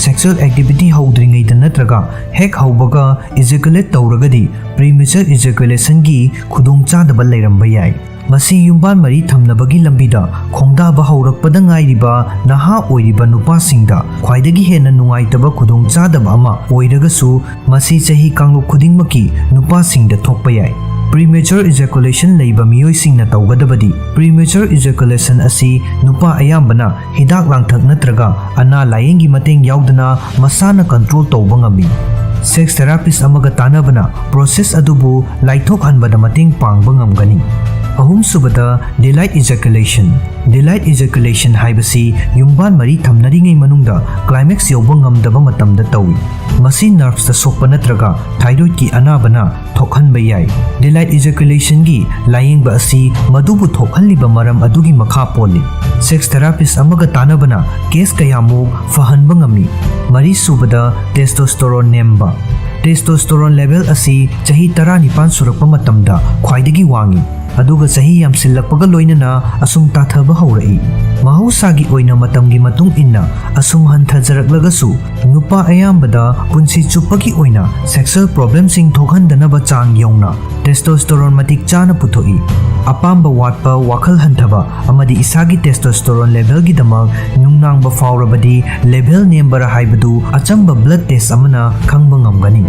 ꯁꯦꯛꯁꯨꯑꯦꯜ ꯑꯦꯛꯇꯤꯚꯤꯇꯤ ꯍꯧꯗ꯭ꯔꯤꯉꯩꯗ ꯅꯠꯇ꯭ꯔꯒ ꯍꯦꯛ ꯍꯧꯕꯒ ꯏꯖꯦꯀꯨꯂꯦꯠ ꯇꯧꯔꯒꯗꯤ ꯄ꯭ꯔꯤꯃꯦꯆꯣꯔ ꯏꯖꯦꯀꯨꯂꯦꯁꯟꯒꯤ ꯈꯨꯗꯣꯡꯆꯥꯗꯕ ꯂꯩꯔꯝꯕ ꯌꯥꯏ꯫ ꯃꯁꯤ ꯌꯨꯝꯕꯥꯟ ꯃꯔꯤ ꯊꯝꯅꯕꯒꯤ ꯂꯝꯕꯤꯗ ꯈꯣꯡꯗꯥꯕ ꯍꯧꯔꯛꯄꯗ ꯉꯥꯏꯔꯤꯕ ꯅꯍꯥ ꯑꯣꯏꯔꯤꯕ ꯅꯨꯄꯥꯁꯤꯡꯗ ꯈ꯭ꯋꯥꯏꯗꯒꯤ ꯍꯦꯟꯅ ꯅꯨꯡꯉꯥꯏꯇꯕ ꯈꯨꯗꯣꯡꯆꯥꯗꯕ ꯑꯃ ꯑꯣꯏꯔꯒꯁꯨ, ꯃꯁꯤ ꯆꯍꯤ ꯀꯥꯡꯂꯨꯞ ꯈꯨꯗꯤꯡꯃꯛꯀꯤ ꯅꯨꯄꯥꯁꯤꯡꯗ ꯊꯣꯛꯄ ꯌꯥꯏ꯫ Premature ejaculation ꯂꯩꯕ ꯃꯤꯑꯣꯏꯁꯤꯡꯅ ꯇꯧꯒꯗꯕꯗꯤ: premature ejaculation ꯑꯁꯤ ꯅꯨꯄꯥ ꯑꯌꯥꯝꯕꯅ ꯍꯤꯗꯥꯛ ꯂꯥꯡꯊꯛ ꯅꯠꯇ꯭ꯔꯒ ꯑꯅꯥ ꯂꯥꯌꯦꯡꯒꯤ ꯃꯇꯦꯡ ꯌꯥꯎꯗꯅ ꯃꯁꯥꯅ control ꯇꯧꯕ ꯉꯝꯃꯤ꯫ Sex therapist ꯑꯃꯒ ꯇꯥꯟꯅꯕꯅ process ꯑꯗꯨꯕꯨ ꯂꯥꯏꯊꯣꯛꯍꯟꯕꯗ ꯃꯇꯦꯡ ꯄꯥꯡꯕ ꯉꯝꯒꯅꯤ꯫ ꯑꯍꯨꯝꯁꯨꯕꯗ, delayed ejaculation꯫ Delayed ejaculation ꯍꯥꯏꯕꯁꯤ ꯌꯨꯝꯕꯥꯟ ꯃꯔꯤ ꯊꯝꯅꯔꯤꯉꯩ ꯃꯅꯨꯡꯗ climax ꯌꯧꯕ ꯉꯝꯗꯕ ꯃꯇꯝꯗ ꯇꯧꯏ꯫ ꯃꯁꯤ nervesꯇ ꯁꯣꯛꯄ ꯅꯠꯇ꯭ꯔꯒ thyroidꯀꯤ ꯑꯅꯥꯕꯅ ꯊꯣꯛꯍꯟꯕ ꯌꯥꯏ꯫ Delayed ejaculationꯒꯤ ꯂꯥꯌꯦꯡꯕ ꯑꯁꯤ ꯃꯗꯨꯕꯨ ꯊꯣꯛꯍꯜꯂꯤꯕ ꯃꯔꯝ ꯑꯗꯨꯒꯤ ꯃꯈꯥ ꯄꯣꯜꯂꯤ꯫ Sex therapist ꯑꯃꯒ ꯇꯥꯟꯅꯕꯅ case ꯀꯌꯥꯃꯨꯛ ꯐꯍꯟꯕ ꯉꯝꯃꯤ꯫ ꯃꯔꯤꯁꯨꯕꯗ, testosterone ꯅꯦꯝꯕ꯫ Testosterone level ꯑꯁꯤ ꯆꯍꯤ ꯇꯔꯥꯅꯤꯄꯥꯟ ꯁꯨꯔꯛꯄ ꯃꯇꯝꯗ ꯈ꯭ꯋꯥꯏꯗꯒꯤ ꯋꯥꯡꯏ, ꯑꯗꯨꯒ ꯆꯍꯤ ꯌꯥꯝꯁꯤꯜꯂꯛꯄꯒ ꯂꯣꯏꯅꯅ ꯑꯁꯨꯝ ꯇꯥꯊꯕ ꯍꯧꯔꯛꯏ꯫ ꯃꯍꯧꯁꯥꯒꯤ ꯑꯣꯏꯅ ꯃꯇꯝꯒꯤ ꯃꯇꯨꯡ ꯏꯟꯅ ꯑꯁꯨꯝ ꯍꯟꯊꯖꯔꯛꯂꯒꯁꯨ, ꯅꯨꯄꯥ ꯑꯌꯥꯝꯕꯗ ꯄꯨꯟꯁꯤ ꯆꯨꯞꯄꯒꯤ ꯑꯣꯏꯅ sexual problemꯁꯤꯡ ꯊꯣꯛꯍꯟꯗꯅꯕ ꯆꯥꯡ ꯌꯧꯅ testosterone ꯃꯇꯤꯛ ꯆꯥꯅ ꯄꯨꯊꯣꯛꯏ꯫ ꯑꯄꯥꯝꯕ ꯋꯥꯠꯄ, ꯋꯥꯈꯜ ꯍꯟꯊꯕ, ꯑꯃꯗꯤ ꯏꯁꯥꯒꯤ testosterone levelꯒꯤꯗꯃꯛ ꯅꯨꯡꯅꯥꯡꯕ ꯐꯥꯎꯔꯕꯗꯤ level ꯅꯦꯝꯕꯔ ꯍꯥꯏꯕꯗꯨ ꯑꯆꯝꯕ blood test ꯑꯃꯅ ꯈꯪꯕ ꯉꯝꯒꯅꯤ꯫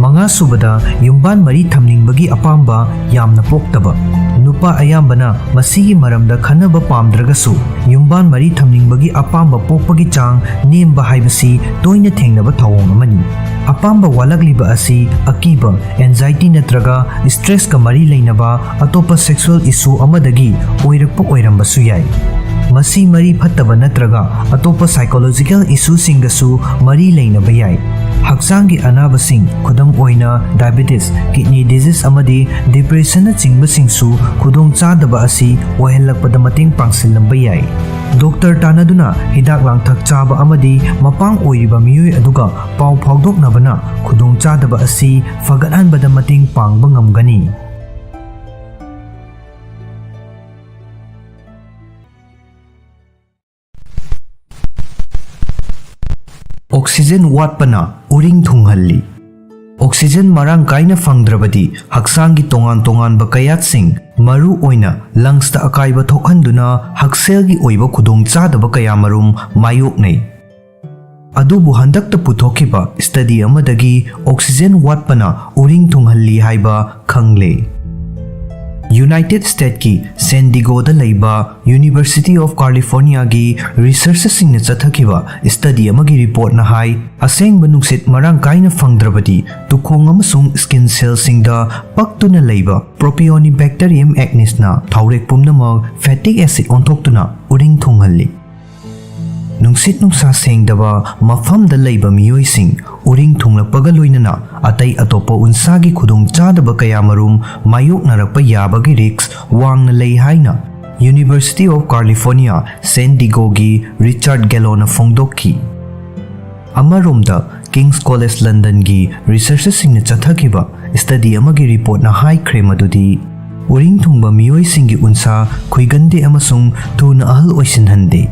ꯃꯉꯥꯁꯨꯕꯗ, ꯌꯨꯝꯕꯥꯟ ꯃꯔꯤ ꯊꯝꯅꯤꯡꯕꯒꯤ ꯑꯄꯥꯝꯕ ꯌꯥꯝꯅ ꯄꯣꯛꯇꯕ꯫ ꯅꯨꯄꯥ ꯑꯌꯥꯝꯕꯅ ꯃꯁꯤꯒꯤ ꯃꯔꯝꯗ ꯈꯟꯅꯕ ꯄꯥꯝꯗ꯭ꯔꯒꯁꯨ, ꯌꯨꯝꯕꯥꯟ ꯃꯔꯤ ꯊꯝꯅꯤꯡꯕꯒꯤ ꯑꯄꯥꯝꯕ ꯄꯣꯛꯄꯒꯤ ꯆꯥꯡ ꯅꯦꯝꯕ ꯍꯥꯏꯕꯁꯤ ꯇꯣꯏꯅ ꯊꯦꯡꯅꯕ ꯊꯧꯑꯣꯡ ꯑꯃꯅꯤ꯫ ꯑꯄꯥꯝꯕ ꯋꯥꯠꯂꯛꯂꯤꯕ ꯑꯁꯤ ꯑꯀꯤꯕ, anxiety ꯅꯠꯇ꯭ꯔꯒ stressꯀ ꯃꯔꯤ ꯂꯩꯅꯕ ꯑꯇꯣꯞꯄ sexual issue ꯑꯃꯗꯒꯤ ꯑꯣꯏꯔꯛꯄ ꯑꯣꯏꯔꯝꯕꯁꯨ ꯌꯥꯏ꯫ ꯃꯁꯤ ꯃꯔꯤ ꯐꯠꯇꯕ ꯅꯠꯇ꯭ꯔꯒ ꯑꯇꯣꯞꯄ psychological issueꯁꯤꯡꯒꯁꯨ ꯃꯔꯤ ꯂꯩꯅꯕ ꯌꯥꯏ꯫ ꯍꯛꯆꯥꯡꯒꯤ ꯑꯅꯥꯕꯁꯤꯡ, ꯈꯨꯗꯝ ꯑꯣꯏꯅ diabetes, kidney disease ꯑꯃꯗꯤ depressionꯅꯆꯤꯡꯕꯁꯤꯡꯁꯨ ꯈꯨꯗꯣꯡꯆꯥꯗꯕ ꯑꯁꯤ ꯑꯣꯏꯍꯜꯂꯛꯄꯗ ꯃꯇꯦꯡ ꯄꯥꯡꯁꯤꯜꯂꯝꯕ ꯌꯥꯏ꯫ ꯗꯣꯛꯇꯔ ꯇꯥꯟꯅꯗꯨꯅ ꯍꯤꯗꯥꯛ ꯂꯥꯡꯊꯛ ꯆꯥꯕ ꯑꯃꯗꯤ ꯃꯄꯥꯡ ꯑꯣꯏꯔꯤꯕ ꯃꯤꯑꯣꯏ ꯑꯗꯨꯒ ꯄꯥꯎ ꯐꯥꯎꯗꯣꯛꯅꯕꯅ ꯈꯨꯗꯣꯡꯆꯥꯗꯕ ꯑꯁꯤ ꯐꯒꯠꯍꯟꯕꯗ ꯃꯇꯦꯡ ꯄꯥꯡꯕ ꯉꯝꯒꯅꯤ꯫ Oxygen ꯋꯥꯠꯄꯅ ꯎꯔꯤꯡ ꯊꯨꯡꯍꯜꯂꯤ꯫ Oxygen ꯃꯔꯥꯡ ꯀꯥꯏꯅ ꯐꯪꯗ꯭ꯔꯕꯗꯤ ꯍꯛꯆꯥꯡꯒꯤ ꯇꯣꯉꯥꯟ ꯇꯣꯉꯥꯟꯕ ꯀꯌꯥꯠꯁꯤꯡ, ꯃꯔꯨ ꯑꯣꯏꯅ lungsꯇ ꯑꯀꯥꯏꯕ ꯊꯣꯛꯍꯟꯗꯨꯅ ꯍꯛꯁꯦꯜꯒꯤ ꯑꯣꯏꯕ ꯈꯨꯗꯣꯡꯆꯥꯗꯕ ꯀꯌꯥꯃꯔꯨꯝ ꯃꯥꯌꯣꯛꯅꯩ꯫ ꯑꯗꯨꯕꯨ ꯍꯟꯗꯛꯇ ꯄꯨꯊꯣꯛꯈꯤꯕ ꯁ꯭ꯇꯗꯤ ꯑꯃꯗꯒꯤ ꯑꯣꯛꯁꯤꯖꯦꯟ ꯋꯥꯠꯄꯅ ꯎꯔꯤꯡ ꯊꯨꯡꯍꯜꯂꯤ ꯍꯥꯏꯕ ꯈꯪꯂꯦ꯫ ꯌꯨꯅꯥꯏꯇꯦꯗ ꯁ꯭ꯇꯦꯠꯀꯤ ꯁꯦꯟ ꯗꯤꯒꯣꯗ ꯂꯩꯕ ꯌꯨꯅꯤꯚꯔꯁꯤꯇꯤ ꯑꯣꯐ ꯀꯥꯂꯤꯐꯣꯔꯅꯤꯌꯥꯒꯤ ꯔꯤꯁꯔꯆꯔꯁꯤꯡꯅ ꯆꯠꯊꯈꯤꯕ ꯁ꯭ꯇꯗꯤ ꯑꯃꯒꯤ ꯔꯤꯄꯣꯔꯠꯅ ꯍꯥꯏ, ꯑꯁꯦꯡꯕ ꯅꯨꯡꯁꯤꯠ ꯃꯔꯥꯡ ꯀꯥꯏꯅ ꯐꯪꯗ꯭ꯔꯕꯗꯤ ꯇꯨꯈꯣꯡ ꯑꯃꯁꯨꯡ ꯁ꯭ꯀꯤꯟ ꯁꯦꯜꯁꯤꯡꯗ ꯄꯛꯇꯨꯅ ꯂꯩꯕ Propionibacterium acnesꯅ ꯊꯥꯎꯔꯦꯛ ꯄꯨꯝꯅꯃꯛ ꯐꯦꯇꯤꯛ ꯑꯦꯁꯤꯗ ꯑꯣꯟꯊꯣꯛꯇꯨꯅ ꯎꯔꯤꯡ ꯊꯨꯡꯍꯜꯂꯤ꯫ ꯅꯨꯡꯁꯤꯠ ꯅꯨꯡꯁꯥ ꯁꯦꯡꯗꯕ ꯃꯐꯝꯗ ꯂꯩꯕ ꯃꯤꯑꯣꯏꯁꯤꯡ ꯎꯔꯤꯡ ꯊꯨꯡꯂꯛꯄꯒ ꯂꯣꯏꯅꯅ ꯑꯇꯩ ꯑꯇꯣꯞꯄ ꯎꯟꯁꯥꯒꯤ ꯈꯨꯗꯣꯡꯆꯥꯗꯕ ꯀꯌꯥꯃꯔꯨꯝ ꯃꯥꯌꯣꯛꯅꯔꯛꯄ ꯌꯥꯕꯒꯤ ꯔꯤꯁ꯭ꯛ ꯋꯥꯡꯅ ꯂꯩ ꯍꯥꯏꯅ ꯌꯨꯅꯤꯚꯔꯁꯤꯇꯤ ꯑꯣꯐ ꯀꯥꯂꯤꯐꯣꯔꯅꯤꯌꯥ ꯁꯦꯟ ꯗꯤꯒꯣꯒꯤ ꯔꯤꯆꯥꯔꯗ ꯒꯦꯂꯣꯅ ꯐꯣꯡꯗꯣꯛꯈꯤ꯫ ꯑꯃꯔꯣꯝꯗ, ꯀꯤꯡꯁ ꯀꯣꯂꯦꯖ ꯂꯟꯗꯟꯒꯤ ꯔꯤꯁꯔꯆꯔꯁꯤꯡꯅ ꯆꯠꯊꯈꯤꯕ ꯁ꯭ꯇꯗꯤ ꯑꯃꯒꯤ ꯔꯤꯄꯣꯔꯠꯅ ꯍꯥꯏꯈ꯭ꯔꯦ ꯃꯗꯨꯗꯤ ꯎꯔꯤꯡ ꯊꯨꯡꯕ ꯃꯤꯑꯣꯏꯁꯤꯡꯒꯤ ꯎꯟꯁꯥ ꯈꯨꯏꯒꯟꯗꯦ ꯑꯃꯁꯨꯡ ꯊꯨꯅ ꯑꯍꯜ ꯑꯣꯏꯁꯤꯟꯍꯟꯗꯦ꯫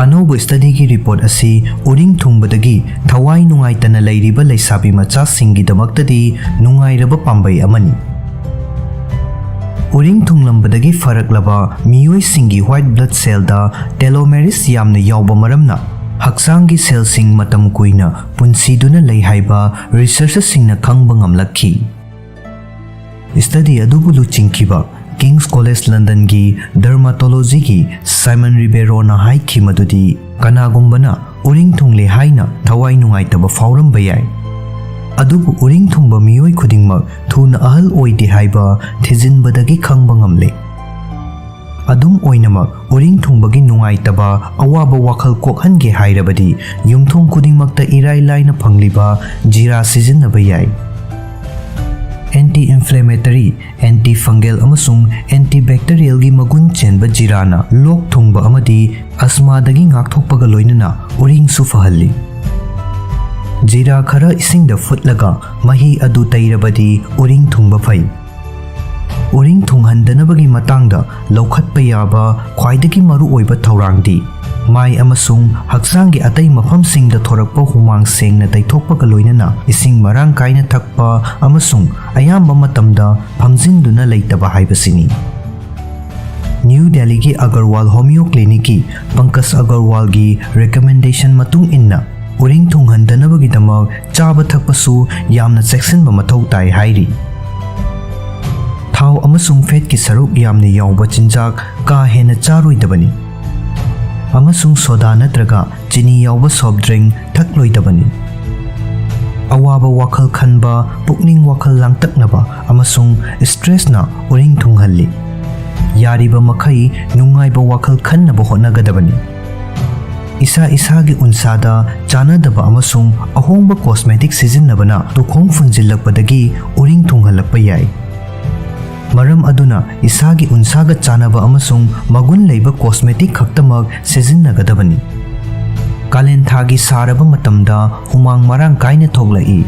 ꯑꯅꯧꯕ ꯁ꯭ꯇꯗꯤꯒꯤ ꯔꯤꯄꯣꯔꯠ ꯑꯁꯤ ꯎꯔꯤꯡ ꯊꯨꯡꯕꯗꯒꯤ ꯊꯋꯥꯏ ꯅꯨꯡꯉꯥꯏꯇꯅ ꯂꯩꯔꯤꯕ ꯂꯩꯁꯥꯕꯤ ꯃꯆꯥꯁꯤꯡꯒꯤꯗꯃꯛꯇꯗꯤ ꯅꯨꯡꯉꯥꯏꯔꯕ ꯄꯥꯝꯕꯩ ꯑꯃꯅꯤ꯫ ꯎꯔꯤꯡ ꯊꯨꯡꯂꯝꯕꯗꯒꯤ ꯐꯔꯛꯂꯕ ꯃꯤꯑꯣꯏꯁꯤꯡꯒꯤ ꯋꯥꯏꯠ ꯕ꯭ꯂꯗ ꯁꯦꯜꯗ ꯇꯦꯂꯣꯃꯦꯔꯤꯁ ꯌꯥꯝꯅ ꯌꯥꯎꯕ ꯃꯔꯝꯅ ꯍꯛꯆꯥꯡꯒꯤ ꯁꯦꯜꯁꯤꯡ ꯃꯇꯝ ꯀꯨꯏꯅ ꯄꯨꯟꯁꯤꯗꯨꯅ ꯂꯩ ꯍꯥꯏꯕ ꯔꯤꯁꯔꯆꯔꯁꯤꯡꯅ ꯈꯪꯕ ꯉꯝꯂꯛꯈꯤ꯫ ꯁ꯭ꯇꯗꯤ ꯑꯗꯨꯕꯨ ꯂꯨꯆꯤꯡꯈꯤꯕ ꯀꯤꯡꯁ ꯀꯣꯂꯦꯖ ꯂꯟꯗꯟꯒꯤ ꯗꯔꯃꯥꯇꯣꯂꯣꯖꯤꯒꯤ ꯁꯥꯏꯃꯟ ꯔꯤꯕꯦꯔꯣꯅ ꯍꯥꯏꯈꯤ ꯃꯗꯨꯗꯤ ꯀꯅꯥꯒꯨꯝꯕꯅ ꯎꯔꯤꯡ ꯊꯨꯡꯂꯦ ꯍꯥꯏꯅ ꯊꯋꯥꯏ ꯅꯨꯡꯉꯥꯏꯇꯕ ꯐꯥꯎꯔꯝꯕ ꯌꯥꯏ, ꯑꯗꯨꯕꯨ ꯎꯔꯤꯡ ꯊꯨꯡꯕ ꯃꯤꯑꯣꯏ ꯈꯨꯗꯤꯡꯃꯛ ꯊꯨꯅ ꯑꯍꯜ ꯑꯣꯏꯗꯦ ꯍꯥꯏꯕ ꯊꯤꯖꯤꯟꯕꯗꯒꯤ ꯈꯪꯕ ꯉꯝꯂꯦ꯫ ꯑꯗꯨꯝ ꯑꯣꯏꯅꯃꯛ, ꯎꯔꯤꯡ ꯊꯨꯡꯕꯒꯤ ꯅꯨꯡꯉꯥꯏꯇꯕ, ꯑꯋꯥꯕ ꯋꯥꯈꯜ ꯀꯣꯛꯍꯟꯒꯦ ꯍꯥꯏꯔꯕꯗꯤ ꯌꯨꯝꯊꯣꯡ ꯈꯨꯗꯤꯡꯃꯛꯇ ꯏꯔꯥꯏ ꯂꯥꯏꯅ ꯐꯪꯂꯤꯕ ꯖꯤꯔꯥ ꯁꯤꯖꯤꯟꯅꯕ ꯌꯥꯏ꯫ ꯑꯦꯟꯇꯤ ꯏꯟꯐ꯭ꯂꯦꯃꯦꯇꯔꯤ, ꯑꯦꯟꯇꯤ ꯐꯪꯒꯦꯜ ꯑꯃꯁꯨꯡ ꯑꯦꯟꯇꯤ ꯕꯦꯛꯇꯦꯔꯤꯌꯦꯜꯒꯤ ꯃꯒꯨꯟ ꯆꯦꯟꯕ ꯖꯤꯔꯥꯅ ꯂꯣꯛ ꯊꯨꯡꯕ ꯑꯃꯗꯤ ꯑꯁꯃꯥꯗꯒꯤ ꯉꯥꯛꯊꯣꯛꯄꯒ ꯂꯣꯏꯅꯅ ꯎꯔꯤꯡꯁꯨ ꯐꯍꯜꯂꯤ꯫ ꯖꯤꯔꯥ ꯈꯔ ꯏꯁꯤꯡꯗ ꯐꯨꯠꯂꯒ ꯃꯍꯤ ꯑꯗꯨ ꯇꯩꯔꯕꯗꯤ ꯎꯔꯤꯡ ꯊꯨꯡꯕ ꯐꯩ꯫ ꯎꯔꯤꯡ ꯊꯨꯡꯍꯟꯗꯅꯕꯒꯤ ꯃꯇꯥꯡꯗ ꯂꯧꯈꯠꯄ ꯌꯥꯕ ꯈ꯭ꯋꯥꯏꯗꯒꯤ ꯃꯔꯨꯑꯣꯏꯕ ꯊꯧꯔꯥꯡꯗꯤ ꯃꯥꯏ ꯑꯃꯁꯨꯡ ꯍꯛꯆꯥꯡꯒꯤ ꯑꯇꯩ ꯃꯐꯝꯁꯤꯡꯗ ꯊꯣꯔꯛꯄ ꯍꯨꯃꯥꯡ ꯁꯦꯡꯅ ꯇꯩꯊꯣꯛꯄꯒ ꯂꯣꯏꯅꯅ ꯏꯁꯤꯡ ꯃꯔꯥꯡ ꯀꯥꯏꯅ ꯊꯛꯄ ꯑꯃꯁꯨꯡ ꯑꯌꯥꯝꯕ ꯃꯇꯝꯗ ꯐꯝꯖꯤꯟꯗꯨꯅ ꯂꯩꯇꯕ ꯍꯥꯏꯕꯁꯤꯅꯤ꯫ ꯅ꯭ꯌꯨ ꯗꯦꯜꯂꯤꯒꯤ ꯑꯒꯔꯋꯥꯜ ꯍꯣꯃꯤꯌꯣ ꯀ꯭ꯂꯤꯅꯤꯛꯀꯤ ꯄꯪꯀꯖ ꯑꯒꯔꯋꯥꯜꯒꯤ ꯔꯤꯀꯃꯦꯟꯗꯦꯁꯟ ꯃꯇꯨꯡ ꯏꯟꯅ, ꯎꯔꯤꯡ ꯊꯨꯡꯍꯟꯗꯅꯕꯒꯤꯗꯃꯛ ꯆꯥꯕ ꯊꯛꯄꯁꯨ ꯌꯥꯝꯅ ꯆꯦꯛꯁꯤꯟꯕ ꯃꯊꯧ ꯇꯥꯏ ꯍꯥꯏꯔꯤ꯫ ꯊꯥꯎ ꯑꯃꯁꯨꯡ ꯐꯦꯠꯀꯤ ꯁꯔꯨꯛ ꯌꯥꯝꯅ ꯌꯥꯎꯕ ꯆꯤꯟꯖꯥꯛ ꯀꯥ ꯍꯦꯟꯅ ꯆꯥꯔꯣꯏꯗꯕꯅꯤ, ꯑꯃꯁꯨꯡ ꯁꯣꯗꯥ ꯅꯠꯇ꯭ꯔꯒ ꯆꯤꯅꯤ ꯌꯥꯎꯕ ꯁꯣꯐ ꯗ꯭ꯔꯤꯡ ꯊꯛꯂꯣꯏꯗꯕꯅꯤ꯫ ꯑꯋꯥꯕ ꯋꯥꯈꯜ ꯈꯟꯕ, ꯄꯨꯛꯅꯤꯡ ꯋꯥꯈꯜ ꯂꯥꯡꯇꯛꯅꯕ ꯑꯃꯁꯨꯡ ꯁ꯭ꯇ꯭ꯔꯦꯁꯅ ꯎꯔꯤꯡ ꯊꯨꯡꯍꯜꯂꯤ꯫ ꯌꯥꯔꯤꯕ ꯃꯈꯩ ꯅꯨꯡꯉꯥꯏꯕ ꯋꯥꯈꯜ ꯈꯟꯅꯕ ꯍꯣꯠꯅꯒꯗꯕꯅꯤ꯫ ꯏꯁꯥ ꯏꯁꯥꯒꯤ ꯎꯟꯁꯥꯗ ꯆꯥꯅꯗꯕ ꯑꯃꯁꯨꯡ ꯑꯍꯣꯡꯕ ꯀꯣꯁꯃꯦꯇꯤꯛ ꯁꯤꯖꯤꯟꯅꯕꯅ ꯇꯨꯈꯣꯡ ꯐꯨꯟꯖꯤꯜꯂꯛꯄꯗꯒꯤ ꯎꯔꯤꯡ ꯊꯨꯡꯍꯜꯂꯛꯄ ꯌꯥꯏ꯫ ꯃꯔꯝ ꯑꯗꯨꯅ ꯏꯁꯥꯒꯤ ꯎꯟꯁꯥꯒ ꯆꯥꯅꯕ ꯑꯃꯁꯨꯡ ꯃꯒꯨꯟ ꯂꯩꯕ ꯀꯣꯁꯃꯦꯇꯤꯛ ꯈꯛꯇꯃꯛ ꯁꯤꯖꯤꯟꯅꯒꯗꯕꯅꯤ꯫ ꯀꯥꯂꯦꯟ ꯊꯥꯒꯤ ꯁꯥꯔꯕ ꯃꯇꯝꯗ ꯍꯨꯃꯥꯡ ꯃꯔꯥꯡ ꯀꯥꯏꯅ ꯊꯣꯛꯂꯛꯏ꯫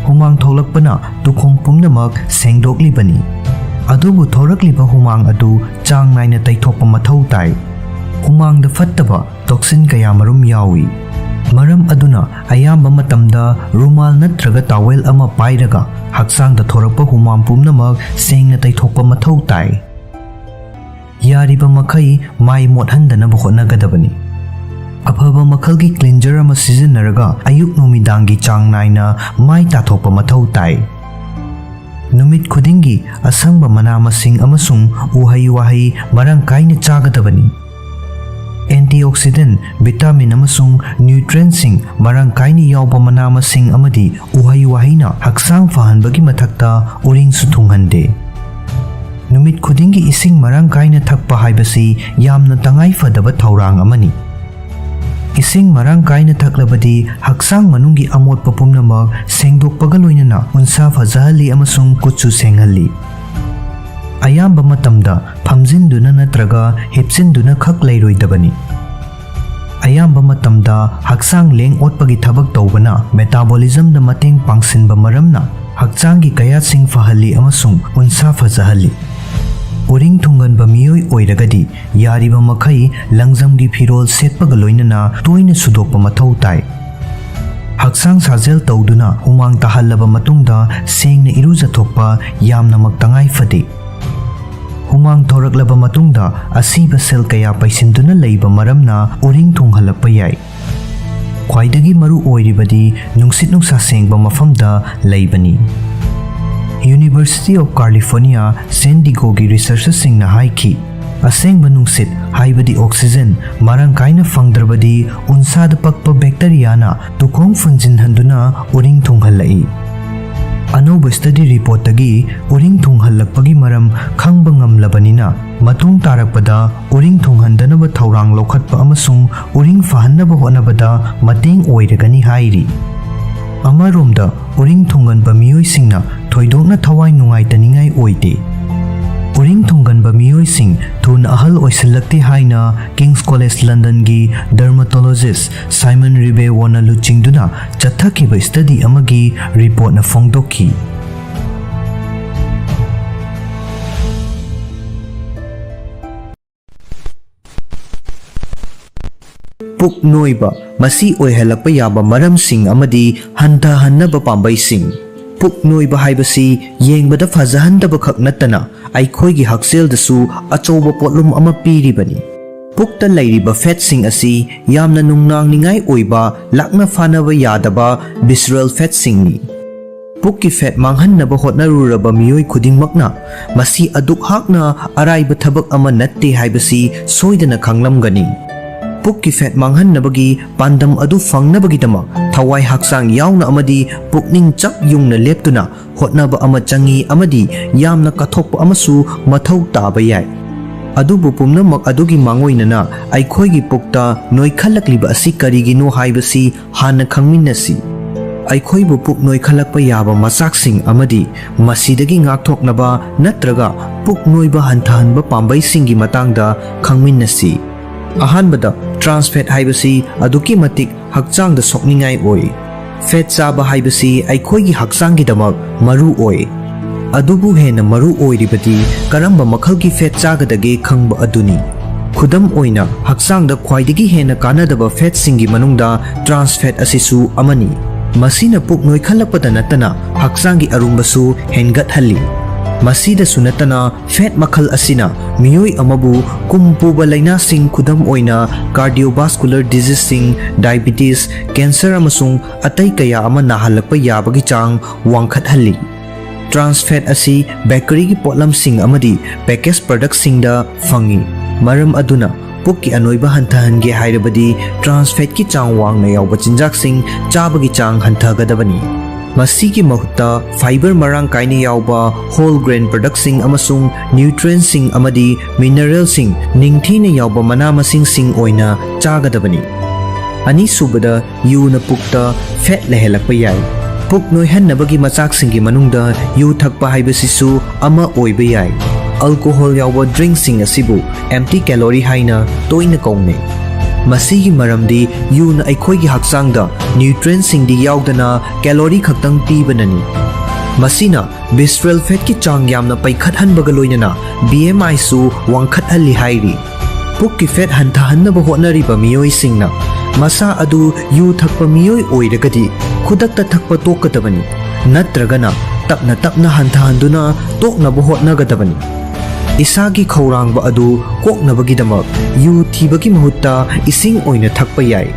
ꯍꯨꯃꯥꯡ ꯊꯣꯛꯂꯛꯄꯅ ꯇꯨꯈꯣꯡ ꯄꯨꯝꯅꯃꯛ ꯁꯦꯡꯗꯣꯛꯂꯤꯕꯅꯤ꯫ ꯑꯗꯨꯕꯨ ꯊꯣꯔꯛꯂꯤꯕ ꯍꯨꯃꯥꯡ ꯑꯗꯨ ꯆꯥꯡ ꯅꯥꯏꯅ ꯇꯩꯊꯣꯛꯄ ꯃꯊꯧ ꯇꯥꯏ꯫ ꯍꯨꯃꯥꯡꯗ ꯐꯠꯇꯕ ꯇꯣꯛꯁꯤꯟ ꯀꯌꯥꯃꯔꯨꯝ ꯌꯥꯎꯏ꯫ ꯃꯔꯝ ꯑꯗꯨꯅ ꯑꯌꯥꯝꯕ ꯃꯇꯝꯗ ꯔꯨꯃꯥꯜ ꯅꯠꯇ꯭ꯔꯒ ꯇꯥꯋꯦꯜ ꯑꯃ ꯄꯥꯏꯔꯒ ꯍꯛꯆꯥꯡꯗ ꯊꯣꯔꯛꯄ ꯍꯨꯃꯥꯡ ꯄꯨꯝꯅꯃꯛ ꯁꯦꯡꯅ ꯇꯩꯊꯣꯛꯄ ꯃꯊꯧ ꯇꯥꯏ꯫ ꯌꯥꯔꯤꯕ ꯃꯈꯩ ꯃꯥꯏ ꯃꯣꯠꯍꯟꯗꯅꯕ ꯍꯣꯠꯅꯒꯗꯕꯅꯤ꯫ ꯑꯐꯕ ꯃꯈꯜꯒꯤ ꯀ꯭ꯂꯤꯟꯖꯔ ꯑꯃ ꯁꯤꯖꯤꯟꯅꯔꯒ ꯑꯌꯨꯛ ꯅꯨꯃꯤꯗꯥꯡꯒꯤ ꯆꯥꯡ ꯅꯥꯏꯅ ꯃꯥꯏ ꯇꯥꯊꯣꯛꯄ ꯃꯊꯧ ꯇꯥꯏ꯫ ꯅꯨꯃꯤꯠ ꯈꯨꯗꯤꯡꯒꯤ ꯑꯁꯪꯕ ꯃꯅꯥ ꯃꯁꯤꯡ ꯑꯃꯁꯨꯡ ꯎꯍꯩ ꯋꯥꯍꯩ ꯃꯔꯥꯡ ꯀꯥꯏꯅ ꯆꯥꯒꯗꯕꯅꯤ꯫ ꯑꯦꯟꯇꯤꯑꯣꯛꯁꯤꯗꯦꯟ, ꯚꯤꯇꯥꯃꯤꯟ ꯑꯃꯁꯨꯡ ꯅ꯭ꯌꯨꯇ꯭ꯔꯦꯟꯁꯤꯡ ꯃꯔꯥꯡ ꯀꯥꯏꯅ ꯌꯥꯎꯕ ꯃꯅꯥ ꯃꯁꯤꯡ ꯑꯃꯗꯤ ꯎꯍꯩ ꯋꯥꯍꯩꯅ ꯍꯛꯆꯥꯡ ꯐꯍꯟꯕꯒꯤ ꯃꯊꯛꯇ ꯎꯔꯤꯡꯁꯨ ꯊꯨꯡꯍꯟꯗꯦ꯫ ꯅꯨꯃꯤꯠ ꯈꯨꯗꯤꯡꯒꯤ ꯏꯁꯤꯡ ꯃꯔꯥꯡ ꯀꯥꯏꯅ ꯊꯛꯄ ꯍꯥꯏꯕꯁꯤ ꯌꯥꯝꯅ ꯇꯉꯥꯏ ꯐꯗꯕ ꯊꯧꯔꯥꯡ ꯑꯃꯅꯤ꯫ ꯏꯁꯤꯡ ꯃꯔꯥꯡ ꯀꯥꯏꯅ ꯊꯛꯂꯕꯗꯤ ꯍꯛꯆꯥꯡ ꯃꯅꯨꯡꯒꯤ ꯑꯃꯣꯠꯄ ꯄꯨꯝꯅꯃꯛ ꯁꯦꯡꯗꯣꯛꯄꯒ ꯂꯣꯏꯅꯅ ꯎꯟꯁꯥ ꯐꯖꯍꯜꯂꯤ ꯑꯃꯁꯨꯡ ꯀꯨꯠꯁꯨ ꯁꯦꯡꯍꯜꯂꯤ꯫ ꯑꯌꯥꯝꯕ ꯃꯇꯝꯗ ꯐꯝꯖꯤꯟꯗꯨꯅ ꯅꯠꯇ꯭ꯔꯒ ꯍꯤꯞꯆꯤꯟꯗꯨꯅ ꯈꯛ ꯂꯩꯔꯣꯏꯗꯕꯅꯤ꯫ ꯑꯌꯥꯝꯕ ꯃꯇꯝꯗ ꯍꯛꯆꯥꯡ ꯂꯦꯡ ꯑꯣꯠꯄꯒꯤ ꯊꯕꯛ ꯇꯧꯕꯅ ꯃꯦꯇꯥꯕꯣꯂꯤꯖꯝꯗ ꯃꯇꯦꯡ ꯄꯥꯡꯁꯤꯟꯕ ꯃꯔꯝꯅ ꯍꯛꯆꯥꯡꯒꯤ ꯀꯌꯥꯠꯁꯤꯡ ꯐꯍꯜꯂꯤ ꯑꯃꯁꯨꯡ ꯎꯟꯁꯥ ꯐꯖꯍꯜꯂꯤ꯫ ꯎꯔꯤꯡ ꯊꯨꯡꯒꯟꯕ ꯃꯤꯑꯣꯏ ꯑꯣꯏꯔꯒꯗꯤ ꯌꯥꯔꯤꯕ ꯃꯈꯩ ꯂꯪꯖꯝꯒꯤ ꯐꯤꯔꯣꯜ ꯁꯦꯠꯄꯒ ꯂꯣꯏꯅꯅ ꯇꯣꯏꯅ ꯁꯨꯗꯣꯛꯄ ꯃꯊꯧ ꯇꯥꯏ꯫ ꯍꯛꯆꯥꯡ ꯁꯥꯖꯦꯜ ꯇꯧꯗꯨꯅ ꯍꯨꯃꯥꯡ ꯇꯥꯍꯜꯂꯕ ꯃꯇꯨꯡꯗ ꯁꯦꯡꯅ ꯏꯔꯨꯖꯊꯣꯛꯄ ꯌꯥꯝꯅꯃꯛ ꯇꯉꯥꯏ ꯐꯗꯦ꯫ ꯍꯨꯃꯥꯡ ꯊꯣꯔꯛꯂꯕ ꯃꯇꯨꯡꯗ ꯑꯁꯤꯕ ꯁꯦꯜ ꯀꯌꯥ ꯄꯩꯁꯤꯟꯗꯨꯅ ꯂꯩꯕ ꯃꯔꯝꯅ ꯎꯔꯤꯡ ꯊꯨꯡꯍꯜꯂꯛꯄ ꯌꯥꯏ꯫ ꯈ꯭ꯋꯥꯏꯗꯒꯤ ꯃꯔꯨ ꯑꯣꯏꯔꯤꯕꯗꯤ ꯅꯨꯡꯁꯤꯠ ꯅꯨꯡꯁꯥ ꯁꯦꯡꯕ ꯃꯐꯝꯗ ꯂꯩꯕꯅꯤ꯫ University of California San Diegoꯒꯤ ꯔꯤꯁꯔꯆꯔꯁꯤꯡꯅ ꯍꯥꯏꯈꯤ, ꯑꯁꯦꯡꯕ ꯅꯨꯡꯁꯤꯠ, ꯍꯥꯏꯕꯗꯤ oxygen, ꯃꯔꯥꯡ ꯀꯥꯏꯅ ꯐꯪꯗ꯭ꯔꯕꯗꯤ ꯎꯟꯁꯥꯗ ꯄꯛꯄ ꯕꯦꯛꯇꯔꯤꯌꯥꯅ ꯇꯨꯈꯣꯡ ꯐꯨꯟꯖꯤꯟꯍꯟꯗꯨꯅ ꯎꯔꯤꯡ ꯊꯨꯡꯍꯜꯂꯛꯏ꯫ ꯑꯅꯧꯕ ꯁ꯭ꯇꯗꯤ ꯔꯤꯄꯣꯔꯠꯇꯒꯤ ꯎꯔꯤꯡ ꯊꯨꯡꯍꯜꯂꯛꯄꯒꯤ ꯃꯔꯝ ꯈꯪꯕ ꯉꯝꯂꯕꯅꯤꯅ, ꯃꯇꯨꯡ ꯇꯥꯔꯛꯄꯗ ꯎꯔꯤꯡ ꯊꯨꯡꯍꯟꯗꯅꯕ ꯊꯧꯔꯥꯡ ꯂꯧꯈꯠꯄ ꯑꯃꯁꯨꯡ ꯎꯔꯤꯡ ꯐꯍꯟꯅꯕ ꯍꯣꯠꯅꯕꯗ ꯃꯇꯦꯡ ꯑꯣꯏꯔꯒꯅꯤ ꯍꯥꯏꯔꯤ꯫ ꯑꯃꯔꯣꯝꯗ, ꯎꯔꯤꯡ ꯊꯨꯡꯒꯟꯕ ꯃꯤꯑꯣꯏꯁꯤꯡꯅ ꯊꯣꯏꯗꯣꯛꯅ ꯊꯋꯥꯏ ꯅꯨꯡꯉꯥꯏꯇꯅꯤꯡꯉꯥꯏ ꯑꯣꯏꯗꯦ꯫ ꯎꯔꯤꯡ ꯊꯨꯡꯒꯟꯕ ꯃꯤꯑꯣꯏꯁꯤꯡ ꯊꯨꯅ ꯑꯍꯜ ꯑꯣꯏꯁꯤꯜꯂꯛꯇꯦ ꯍꯥꯏꯅ King's College Londonꯒꯤ dermatologist Simon Rebewona ꯂꯨꯆꯤꯡꯗꯨꯅ ꯆꯠꯊꯈꯤꯕ ꯁ꯭ꯇꯗꯤ ꯑꯃꯒꯤ ꯔꯤꯄꯣꯔꯠꯅ ꯐꯣꯡꯗꯣꯛꯈꯤ꯫ ꯄꯨꯛ ꯅꯣꯏꯕ, ꯃꯁꯤ ꯑꯣꯏꯍꯜꯂꯛꯄ ꯌꯥꯕ ꯃꯔꯝꯁꯤꯡ ꯑꯃꯗꯤ ꯍꯟꯊꯍꯟꯅꯕ ꯄꯥꯝꯕꯩꯁꯤꯡ꯫ ꯄꯨꯛ ꯅꯣꯏꯕ ꯍꯥꯏꯕꯁꯤ ꯌꯦꯡꯕꯗ ꯐꯖꯍꯟꯗꯕ ꯈꯛ ꯅꯠꯇꯅ ꯑꯩꯈꯣꯏꯒꯤ ꯍꯛꯁꯦꯜꯗꯁꯨ ꯑꯆꯧꯕ ꯄꯣꯠꯂꯨꯝ ꯑꯃ ꯄꯤꯔꯤꯕꯅꯤ꯫ ꯄꯨꯛꯇ ꯂꯩꯔꯤꯕ ꯐꯦꯠꯁꯤꯡ ꯑꯁꯤ ꯌꯥꯝꯅ ꯅꯨꯡꯅꯥꯡꯅꯤꯡꯉꯥꯏ ꯑꯣꯏꯕ, ꯂꯥꯛꯅ ꯐꯥꯅꯕ ꯌꯥꯗꯕ visceral ꯐꯦꯠꯁꯤꯡꯅꯤ꯫ ꯄꯨꯛꯀꯤ ꯐꯦꯠ ꯃꯥꯡꯍꯟꯅꯕ ꯍꯣꯠꯅꯔꯨꯔꯕ ꯃꯤꯑꯣꯏ ꯈꯨꯗꯤꯡꯃꯛꯅ ꯃꯁꯤ ꯑꯗꯨꯛ ꯍꯥꯛꯅ ꯑꯔꯥꯏꯕ ꯊꯕꯛ ꯑꯃ ꯅꯠꯇꯦ ꯍꯥꯏꯕꯁꯤ ꯁꯣꯏꯗꯅ ꯈꯪꯂꯝꯒꯅꯤ꯫ ꯄꯨꯛꯀꯤ ꯐꯦꯠ ꯃꯥꯡꯍꯟꯅꯕꯒꯤ ꯄꯥꯟꯗꯝ ꯑꯗꯨ ꯐꯪꯅꯕꯒꯤꯗꯃꯛ ꯊꯋꯥꯏ ꯍꯛꯆꯥꯡ ꯌꯥꯎꯅ ꯑꯃꯗꯤ ꯄꯨꯛꯅꯤꯡ ꯆꯞ ꯌꯨꯡꯅ ꯂꯦꯞꯇꯨꯅ ꯍꯣꯠꯅꯕ ꯑꯃ ꯆꯪꯏ ꯑꯃꯗꯤ ꯌꯥꯝꯅ ꯀꯠꯊꯣꯛꯄ ꯑꯃꯁꯨ ꯃꯊꯧ ꯇꯥꯕ ꯌꯥꯏ꯫ ꯑꯗꯨꯕꯨ ꯄꯨꯝꯅꯃꯛ ꯑꯗꯨꯒꯤ ꯃꯥꯡꯑꯣꯏꯅꯅ ꯑꯩꯈꯣꯏꯒꯤ ꯄꯨꯛꯇ ꯅꯣꯏꯈꯠꯂꯛꯂꯤꯕ ꯑꯁꯤ ꯀꯔꯤꯒꯤꯅꯣ ꯍꯥꯏꯕꯁꯤ ꯍꯥꯟꯅ ꯈꯪꯃꯤꯟꯅꯁꯤ꯫ ꯑꯩꯈꯣꯏꯕꯨ ꯄꯨꯛ ꯅꯣꯏꯈꯠꯂꯛꯄ ꯌꯥꯕ ꯃꯆꯥꯛꯁꯤꯡ ꯑꯃꯗꯤ ꯃꯁꯤꯗꯒꯤ ꯉꯥꯛꯊꯣꯛꯅꯕ ꯅꯠꯇ꯭ꯔꯒ ꯄꯨꯛ ꯅꯣꯏꯕ ꯍꯟꯊꯍꯟꯕ ꯄꯥꯝꯕꯩꯁꯤꯡꯒꯤ ꯃꯇꯥꯡꯗ ꯈꯪꯃꯤꯟꯅꯁꯤ꯫ ꯑꯍꯥꯟꯕꯗ, trans fat ꯍꯥꯏꯕꯁꯤ ꯑꯗꯨꯛꯀꯤ ꯃꯇꯤꯛ ꯍꯛꯆꯥꯡꯗ ꯁꯣꯛꯅꯤꯡꯉꯥꯏ ꯑꯣꯏ꯫ ꯐꯦꯠ ꯆꯥꯕ ꯍꯥꯏꯕꯁꯤ ꯑꯩꯈꯣꯏꯒꯤ ꯍꯛꯆꯥꯡꯒꯤꯗꯃꯛ ꯃꯔꯨ ꯑꯣꯏ꯫ ꯑꯗꯨꯕꯨ ꯍꯦꯟꯅ ꯃꯔꯨ ꯑꯣꯏꯔꯤꯕꯗꯤ ꯀꯔꯝꯕ ꯃꯈꯜꯒꯤ ꯐꯦꯠ ꯆꯥꯒꯗꯒꯦ ꯈꯪꯕ ꯑꯗꯨꯅꯤ꯫ ꯈꯨꯗꯝ ꯑꯣꯏꯅ, ꯍꯛꯆꯥꯡꯗ ꯈ꯭ꯋꯥꯏꯗꯒꯤ ꯍꯦꯟꯅ ꯀꯥꯟꯅꯗꯕ ꯐꯦꯠꯁꯤꯡꯒꯤ ꯃꯅꯨꯡꯗ trans fat ꯑꯁꯤꯁꯨ ꯑꯃꯅꯤ꯫ ꯃꯁꯤꯅ ꯄꯨꯛ ꯅꯣꯏꯈꯠꯂꯛꯄꯗ ꯅꯠꯇꯅ ꯍꯛꯆꯥꯡꯒꯤ ꯑꯔꯨꯝꯕꯁꯨ ꯍꯦꯟꯒꯠꯍꯜꯂꯤ꯫ ꯃꯁꯤꯗꯁꯨ ꯅꯠꯇꯅ, ꯐꯦꯠ ꯃꯈꯜ ꯑꯁꯤꯅ ꯃꯤꯑꯣꯏ ꯑꯃꯕꯨ ꯀꯨꯝ ꯄꯨꯕ ꯂꯥꯏꯅꯥꯁꯤꯡ, ꯈꯨꯗꯝ ꯑꯣꯏꯅ cardiovascular diseaseꯁꯤꯡ, diabetes, cancer ꯑꯃꯁꯨꯡ ꯑꯇꯩ ꯀꯌꯥ ꯑꯃ ꯅꯥꯍꯜꯂꯛꯄ ꯌꯥꯕꯒꯤ ꯆꯥꯡ ꯋꯥꯡꯈꯠꯍꯜꯂꯤ꯫ ꯇ꯭ꯔꯥꯟꯁ ꯐꯦꯠ ꯑꯁꯤ ꯕꯦꯀꯔꯤꯒꯤ ꯄꯣꯠꯂꯝꯁꯤꯡ ꯑꯃꯗꯤ package productꯁꯤꯡꯗ ꯐꯪꯏ, ꯃꯔꯝ ꯑꯗꯨꯅ ꯄꯨꯛꯀꯤ ꯑꯅꯣꯏꯕ ꯍꯟꯊꯍꯟꯒꯦ ꯍꯥꯏꯔꯕꯗꯤ ꯇ꯭ꯔꯥꯟꯁ ꯐꯦꯠꯀꯤ ꯆꯥꯡ ꯋꯥꯡꯅ ꯌꯥꯎꯕ ꯆꯤꯟꯖꯥꯛꯁꯤꯡ ꯆꯥꯕꯒꯤ ꯆꯥꯡ ꯍꯟꯊꯒꯗꯕꯅꯤ꯫ ꯃꯁꯤꯒꯤ ꯃꯍꯨꯠꯇ ꯐꯥꯏꯕꯔ ꯃꯔꯥꯡ ꯀꯥꯏꯅ ꯌꯥꯎꯕ whole grain productꯁꯤꯡ ꯑꯃꯁꯨꯡ nutrientsꯁꯤꯡ ꯑꯃꯗꯤ mineralꯁꯤꯡ ꯅꯤꯡꯊꯤꯅ ꯌꯥꯎꯕ ꯃꯅꯥ ꯃꯁꯤꯡꯁꯤꯡ ꯑꯣꯏꯅ ꯆꯥꯒꯗꯕꯅꯤ꯫ ꯑꯅꯤꯁꯨꯕꯗ, ꯌꯨꯅ ꯄꯨꯛꯇ ꯐꯦꯠ ꯂꯩꯍꯜꯂꯛꯄ ꯌꯥꯏ꯫ ꯄꯨꯛ ꯅꯣꯏꯍꯟꯅꯕꯒꯤ ꯃꯆꯥꯛꯁꯤꯡꯒꯤ ꯃꯅꯨꯡꯗ ꯌꯨ ꯊꯛꯄ ꯍꯥꯏꯕꯁꯤꯁꯨ ꯑꯃ ꯑꯣꯏꯕ ꯌꯥꯏ꯫ ꯑꯜꯀꯣꯍꯣꯜ ꯌꯥꯎꯕ ꯗ꯭ꯔꯤꯡꯁꯤꯡ ꯑꯁꯤꯕꯨ empty calorie ꯍꯥꯏꯅ ꯇꯣꯏꯅ ꯀꯧꯅꯩ꯫ ꯃꯁꯤꯒꯤ ꯃꯔꯝꯗꯤ ꯌꯨꯅ ꯑꯩꯈꯣꯏꯒꯤ ꯍꯛꯆꯥꯡꯗ nutrientꯁꯤꯡꯗꯤ ꯌꯥꯎꯗꯅ calorie ꯈꯛꯇꯪ ꯄꯤꯕꯅꯅꯤ꯫ ꯃꯁꯤꯅ visceral fatꯀꯤ ꯆꯥꯡ ꯌꯥꯝꯅ ꯄꯩꯈꯠꯍꯟꯕꯒ ꯂꯣꯏꯅꯅ B M Iꯁꯨ ꯋꯥꯡꯈꯠꯍꯜꯂꯤ ꯍꯥꯏꯔꯤ꯫ ꯄꯨꯛꯀꯤ ꯐꯦꯠ ꯍꯟꯊꯍꯟꯅꯕ ꯍꯣꯠꯅꯔꯤꯕ ꯃꯤꯑꯣꯏꯁꯤꯡꯅ ꯃꯁꯥ ꯑꯗꯨ ꯌꯨ ꯊꯛꯄ ꯃꯤꯑꯣꯏ ꯑꯣꯏꯔꯒꯗꯤ ꯈꯨꯗꯛꯇ ꯊꯛꯄ ꯇꯣꯛꯀꯗꯕꯅꯤ, ꯅꯠꯇ꯭ꯔꯒꯅ ꯇꯞꯅ ꯇꯞꯅ ꯍꯟꯊꯍꯟꯗꯨꯅ ꯇꯣꯛꯅꯕ ꯍꯣꯠꯅꯒꯗꯕꯅꯤ꯫ ꯏꯁꯥꯒꯤ ꯈꯧꯔꯥꯡꯕ ꯑꯗꯨ ꯀꯣꯛꯅꯕꯒꯤꯗꯃꯛ ꯌꯨ ꯊꯤꯕꯒꯤ ꯃꯍꯨꯠꯇ ꯏꯁꯤꯡ ꯑꯣꯏꯅ ꯊꯛꯄ ꯌꯥꯏ꯫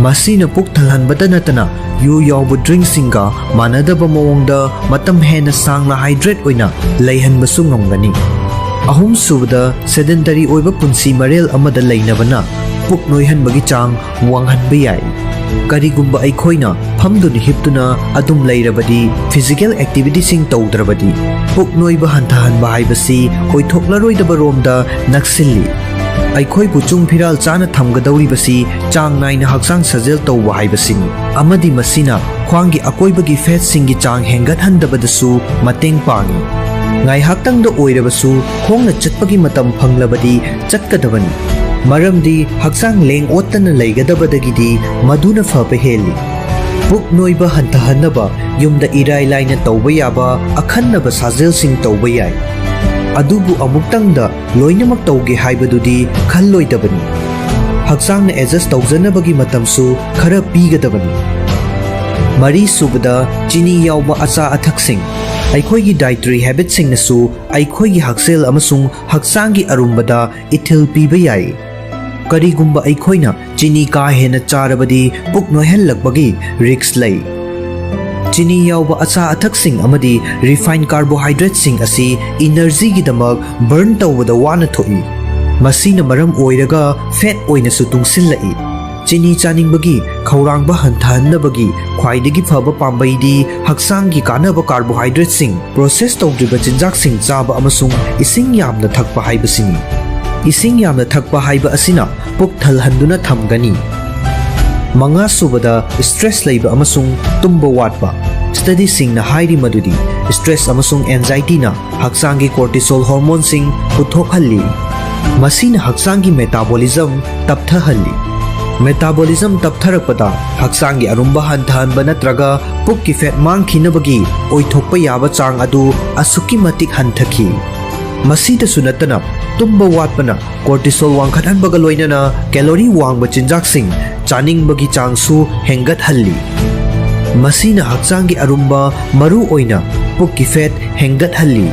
ꯃꯁꯤꯅ ꯄꯨꯛ ꯊꯜꯍꯟꯕꯇ ꯅꯠꯇꯅ ꯌꯨ ꯌꯥꯎꯕ ꯗ꯭ꯔꯤꯡꯁꯤꯡꯒ ꯃꯥꯟꯅꯗꯕ ꯃꯑꯣꯡꯗ ꯃꯇꯝ ꯍꯦꯟꯅ ꯁꯥꯡꯅ hydrate ꯑꯣꯏꯅ ꯂꯩꯍꯟꯕꯁꯨ ꯉꯝꯒꯅꯤ꯫ ꯑꯍꯨꯝꯁꯨꯕꯗ, sedentary ꯑꯣꯏꯕ ꯄꯨꯟꯁꯤ ꯃꯔꯦꯜ ꯑꯃꯗ ꯂꯩꯅꯕꯅ ꯄꯨꯛ ꯅꯣꯏꯍꯟꯕꯒꯤ ꯆꯥꯡ ꯋꯥꯡꯍꯟꯕ ꯌꯥꯏ꯫ ꯀꯔꯤꯒꯨꯝꯕ ꯑꯩꯈꯣꯏꯅ ꯐꯝꯗꯨꯅ ꯍꯤꯞꯇꯨꯅ ꯑꯗꯨꯝ ꯂꯩꯔꯕꯗꯤ, physical activityꯁꯤꯡ ꯇꯧꯗ꯭ꯔꯕꯗꯤ, ꯄꯨꯛ ꯅꯣꯏꯕ ꯍꯟꯊꯍꯟꯕ ꯍꯥꯏꯕꯁꯤ ꯑꯣꯏꯊꯣꯛꯂꯔꯣꯏꯗꯕ ꯔꯣꯝꯗ ꯅꯛꯁꯤꯜꯂꯤ꯫ ꯑꯩꯈꯣꯏꯕꯨ ꯆꯨꯡ ꯐꯤꯔꯥꯜ ꯆꯥꯅ ꯊꯝꯒꯗꯧꯔꯤꯕꯁꯤ ꯆꯥꯡ ꯅꯥꯏꯅ ꯍꯛꯆꯥꯡ ꯁꯥꯖꯦꯜ ꯇꯧꯕ ꯍꯥꯏꯕꯁꯤꯅꯤ, ꯑꯃꯗꯤ ꯃꯁꯤꯅ ꯈ꯭ꯋꯥꯡꯒꯤ ꯑꯀꯣꯏꯕꯒꯤ ꯐꯦꯠꯁꯤꯡꯒꯤ ꯆꯥꯡ ꯍꯦꯟꯒꯠꯍꯟꯗꯕꯗꯁꯨ ꯃꯇꯦꯡ ꯄꯥꯡꯏ꯫ ꯉꯥꯏꯍꯥꯛꯇꯪꯗ ꯑꯣꯏꯔꯕꯁꯨ ꯈꯣꯡꯅ ꯆꯠꯄꯒꯤ ꯃꯇꯝ ꯐꯪꯂꯕꯗꯤ ꯆꯠꯀꯗꯕꯅꯤ, ꯃꯔꯝꯗꯤ ꯍꯛꯆꯥꯡ ꯂꯦꯡ ꯑꯣꯠꯇꯅ ꯂꯩꯒꯗꯕꯗꯒꯤꯗꯤ ꯃꯗꯨꯅ ꯐꯕ ꯍꯦꯜꯂꯤ꯫ ꯄꯨꯛ ꯅꯣꯏꯕ ꯍꯟꯊꯍꯟꯅꯕ ꯌꯨꯝꯗ ꯏꯔꯥꯏ ꯂꯥꯏꯅ ꯇꯧꯕ ꯌꯥꯕ ꯑꯈꯟꯅꯕ ꯁꯥꯖꯦꯜꯁꯤꯡ ꯇꯧꯕ ꯌꯥꯏ꯫ ꯑꯗꯨꯕꯨ ꯑꯃꯨꯛꯇꯪꯗ ꯂꯣꯏꯅꯃꯛ ꯇꯧꯒꯦ ꯍꯥꯏꯕꯗꯨꯗꯤ ꯈꯜꯂꯣꯏꯗꯕꯅꯤ꯫ ꯍꯛꯆꯥꯡꯅ adjust ꯇꯧꯖꯅꯕꯒꯤ ꯃꯇꯝꯁꯨ ꯈꯔ ꯄꯤꯒꯗꯕꯅꯤ꯫ ꯃꯔꯤꯁꯨꯕꯗ, ꯆꯤꯅꯤ ꯌꯥꯎꯕ ꯑꯆꯥ ꯑꯊꯛꯁꯤꯡ꯫ ꯑꯩꯈꯣꯏꯒꯤ dietary habitꯁꯤꯡꯅꯁꯨ ꯑꯩꯈꯣꯏꯒꯤ ꯍꯛꯁꯦꯜ ꯑꯃꯁꯨꯡ ꯍꯛꯆꯥꯡꯒꯤ ꯑꯔꯨꯝꯕꯗ ꯏꯊꯤꯜ ꯄꯤꯕ ꯌꯥꯏ꯫ ꯀꯔꯤꯒꯨꯝꯕ ꯑꯩꯈꯣꯏꯅ ꯆꯤꯅꯤ ꯀꯥ ꯍꯦꯟꯅ ꯆꯥꯔꯕꯗꯤ ꯄꯨꯛ ꯅꯣꯏꯍꯜꯂꯛꯄꯒꯤ risk ꯂꯩ꯫ ꯆꯤꯅꯤ ꯌꯥꯎꯕ ꯑꯆꯥ ꯑꯊꯛꯁꯤꯡ ꯑꯃꯗꯤ refined carbohydrateꯁꯤꯡ ꯑꯁꯤ energyꯒꯤꯗꯃꯛ burn ꯇꯧꯕꯗ ꯋꯥꯅ ꯊꯣꯛꯏ꯫ ꯃꯁꯤꯅ ꯃꯔꯝ ꯑꯣꯏꯔꯒ fat ꯑꯣꯏꯅꯁꯨ ꯇꯨꯡꯁꯤꯜꯂꯛꯏ꯫ ꯆꯤꯅꯤ ꯆꯥꯅꯤꯡꯕꯒꯤ ꯈꯧꯔꯥꯡꯕ ꯍꯟꯊꯍꯟꯅꯕꯒꯤ ꯈ꯭ꯋꯥꯏꯗꯒꯤ ꯐꯕ ꯄꯥꯝꯕꯩꯗꯤ ꯍꯛꯆꯥꯡꯒꯤ ꯀꯥꯟꯅꯕ carbohydrateꯁꯤꯡ, process ꯇꯧꯗ꯭ꯔꯤꯕ ꯆꯤꯟꯖꯥꯛꯁꯤꯡ ꯆꯥꯕ ꯑꯃꯁꯨꯡ ꯏꯁꯤꯡ ꯌꯥꯝꯅ ꯊꯛꯄ ꯍꯥꯏꯕꯁꯤꯅꯤ꯫ ꯏꯁꯤꯡ ꯌꯥꯝꯅ ꯊꯛꯄ ꯍꯥꯏꯕ ꯑꯁꯤꯅ ꯄꯨꯛ ꯊꯜꯍꯟꯗꯨꯅ ꯊꯝꯒꯅꯤ꯫ ꯃꯉꯥꯁꯨꯕꯗ, stress ꯂꯩꯕ ꯑꯃꯁꯨꯡ ꯇꯨꯝꯕ ꯋꯥꯠꯄ꯫ Studyꯁꯤꯡꯅ ꯍꯥꯏꯔꯤ ꯃꯗꯨꯗꯤ stress ꯑꯃꯁꯨꯡ anxietyꯅ ꯍꯛꯆꯥꯡꯒꯤ cortisol hormoneꯁꯤꯡ ꯄꯨꯊꯣꯛꯍꯜꯂꯤ꯫ ꯃꯁꯤꯅ ꯍꯛꯆꯥꯡꯒꯤ metabolism ꯇꯞꯊꯍꯜꯂꯤ꯫ Metabolism ꯇꯞꯊꯔꯛꯄꯗ ꯍꯛꯆꯥꯡꯒꯤ ꯑꯔꯨꯝꯕ ꯍꯟꯊꯍꯟꯕ ꯅꯠꯇ꯭ꯔꯒ ꯄꯨꯛꯀꯤ fat ꯃꯥꯡꯈꯤꯅꯕꯒꯤ ꯑꯣꯏꯊꯣꯛꯄ ꯌꯥꯕ ꯆꯥꯡ ꯑꯗꯨ ꯑꯁꯨꯛꯀꯤ ꯃꯇꯤꯛ ꯍꯟꯊꯈꯤ꯫ ꯃꯁꯤꯗꯁꯨ ꯅꯠꯇꯅ, ꯇꯨꯝꯕ ꯋꯥꯠꯄꯅ cortisol ꯋꯥꯡꯈꯠꯍꯟꯕꯒ ꯂꯣꯏꯅꯅ calorie ꯋꯥꯡꯕ ꯆꯤꯟꯖꯥꯛꯁꯤꯡ ꯆꯥꯅꯤꯡꯕꯒꯤ ꯆꯥꯡꯁꯨ ꯍꯦꯟꯒꯠꯍꯜꯂꯤ꯫ ꯃꯁꯤꯅ ꯍꯛꯆꯥꯡꯒꯤ ꯑꯔꯨꯝꯕ, ꯃꯔꯨ ꯑꯣꯏꯅ ꯄꯨꯛꯀꯤ fat ꯍꯦꯟꯒꯠꯍꯜꯂꯤ꯫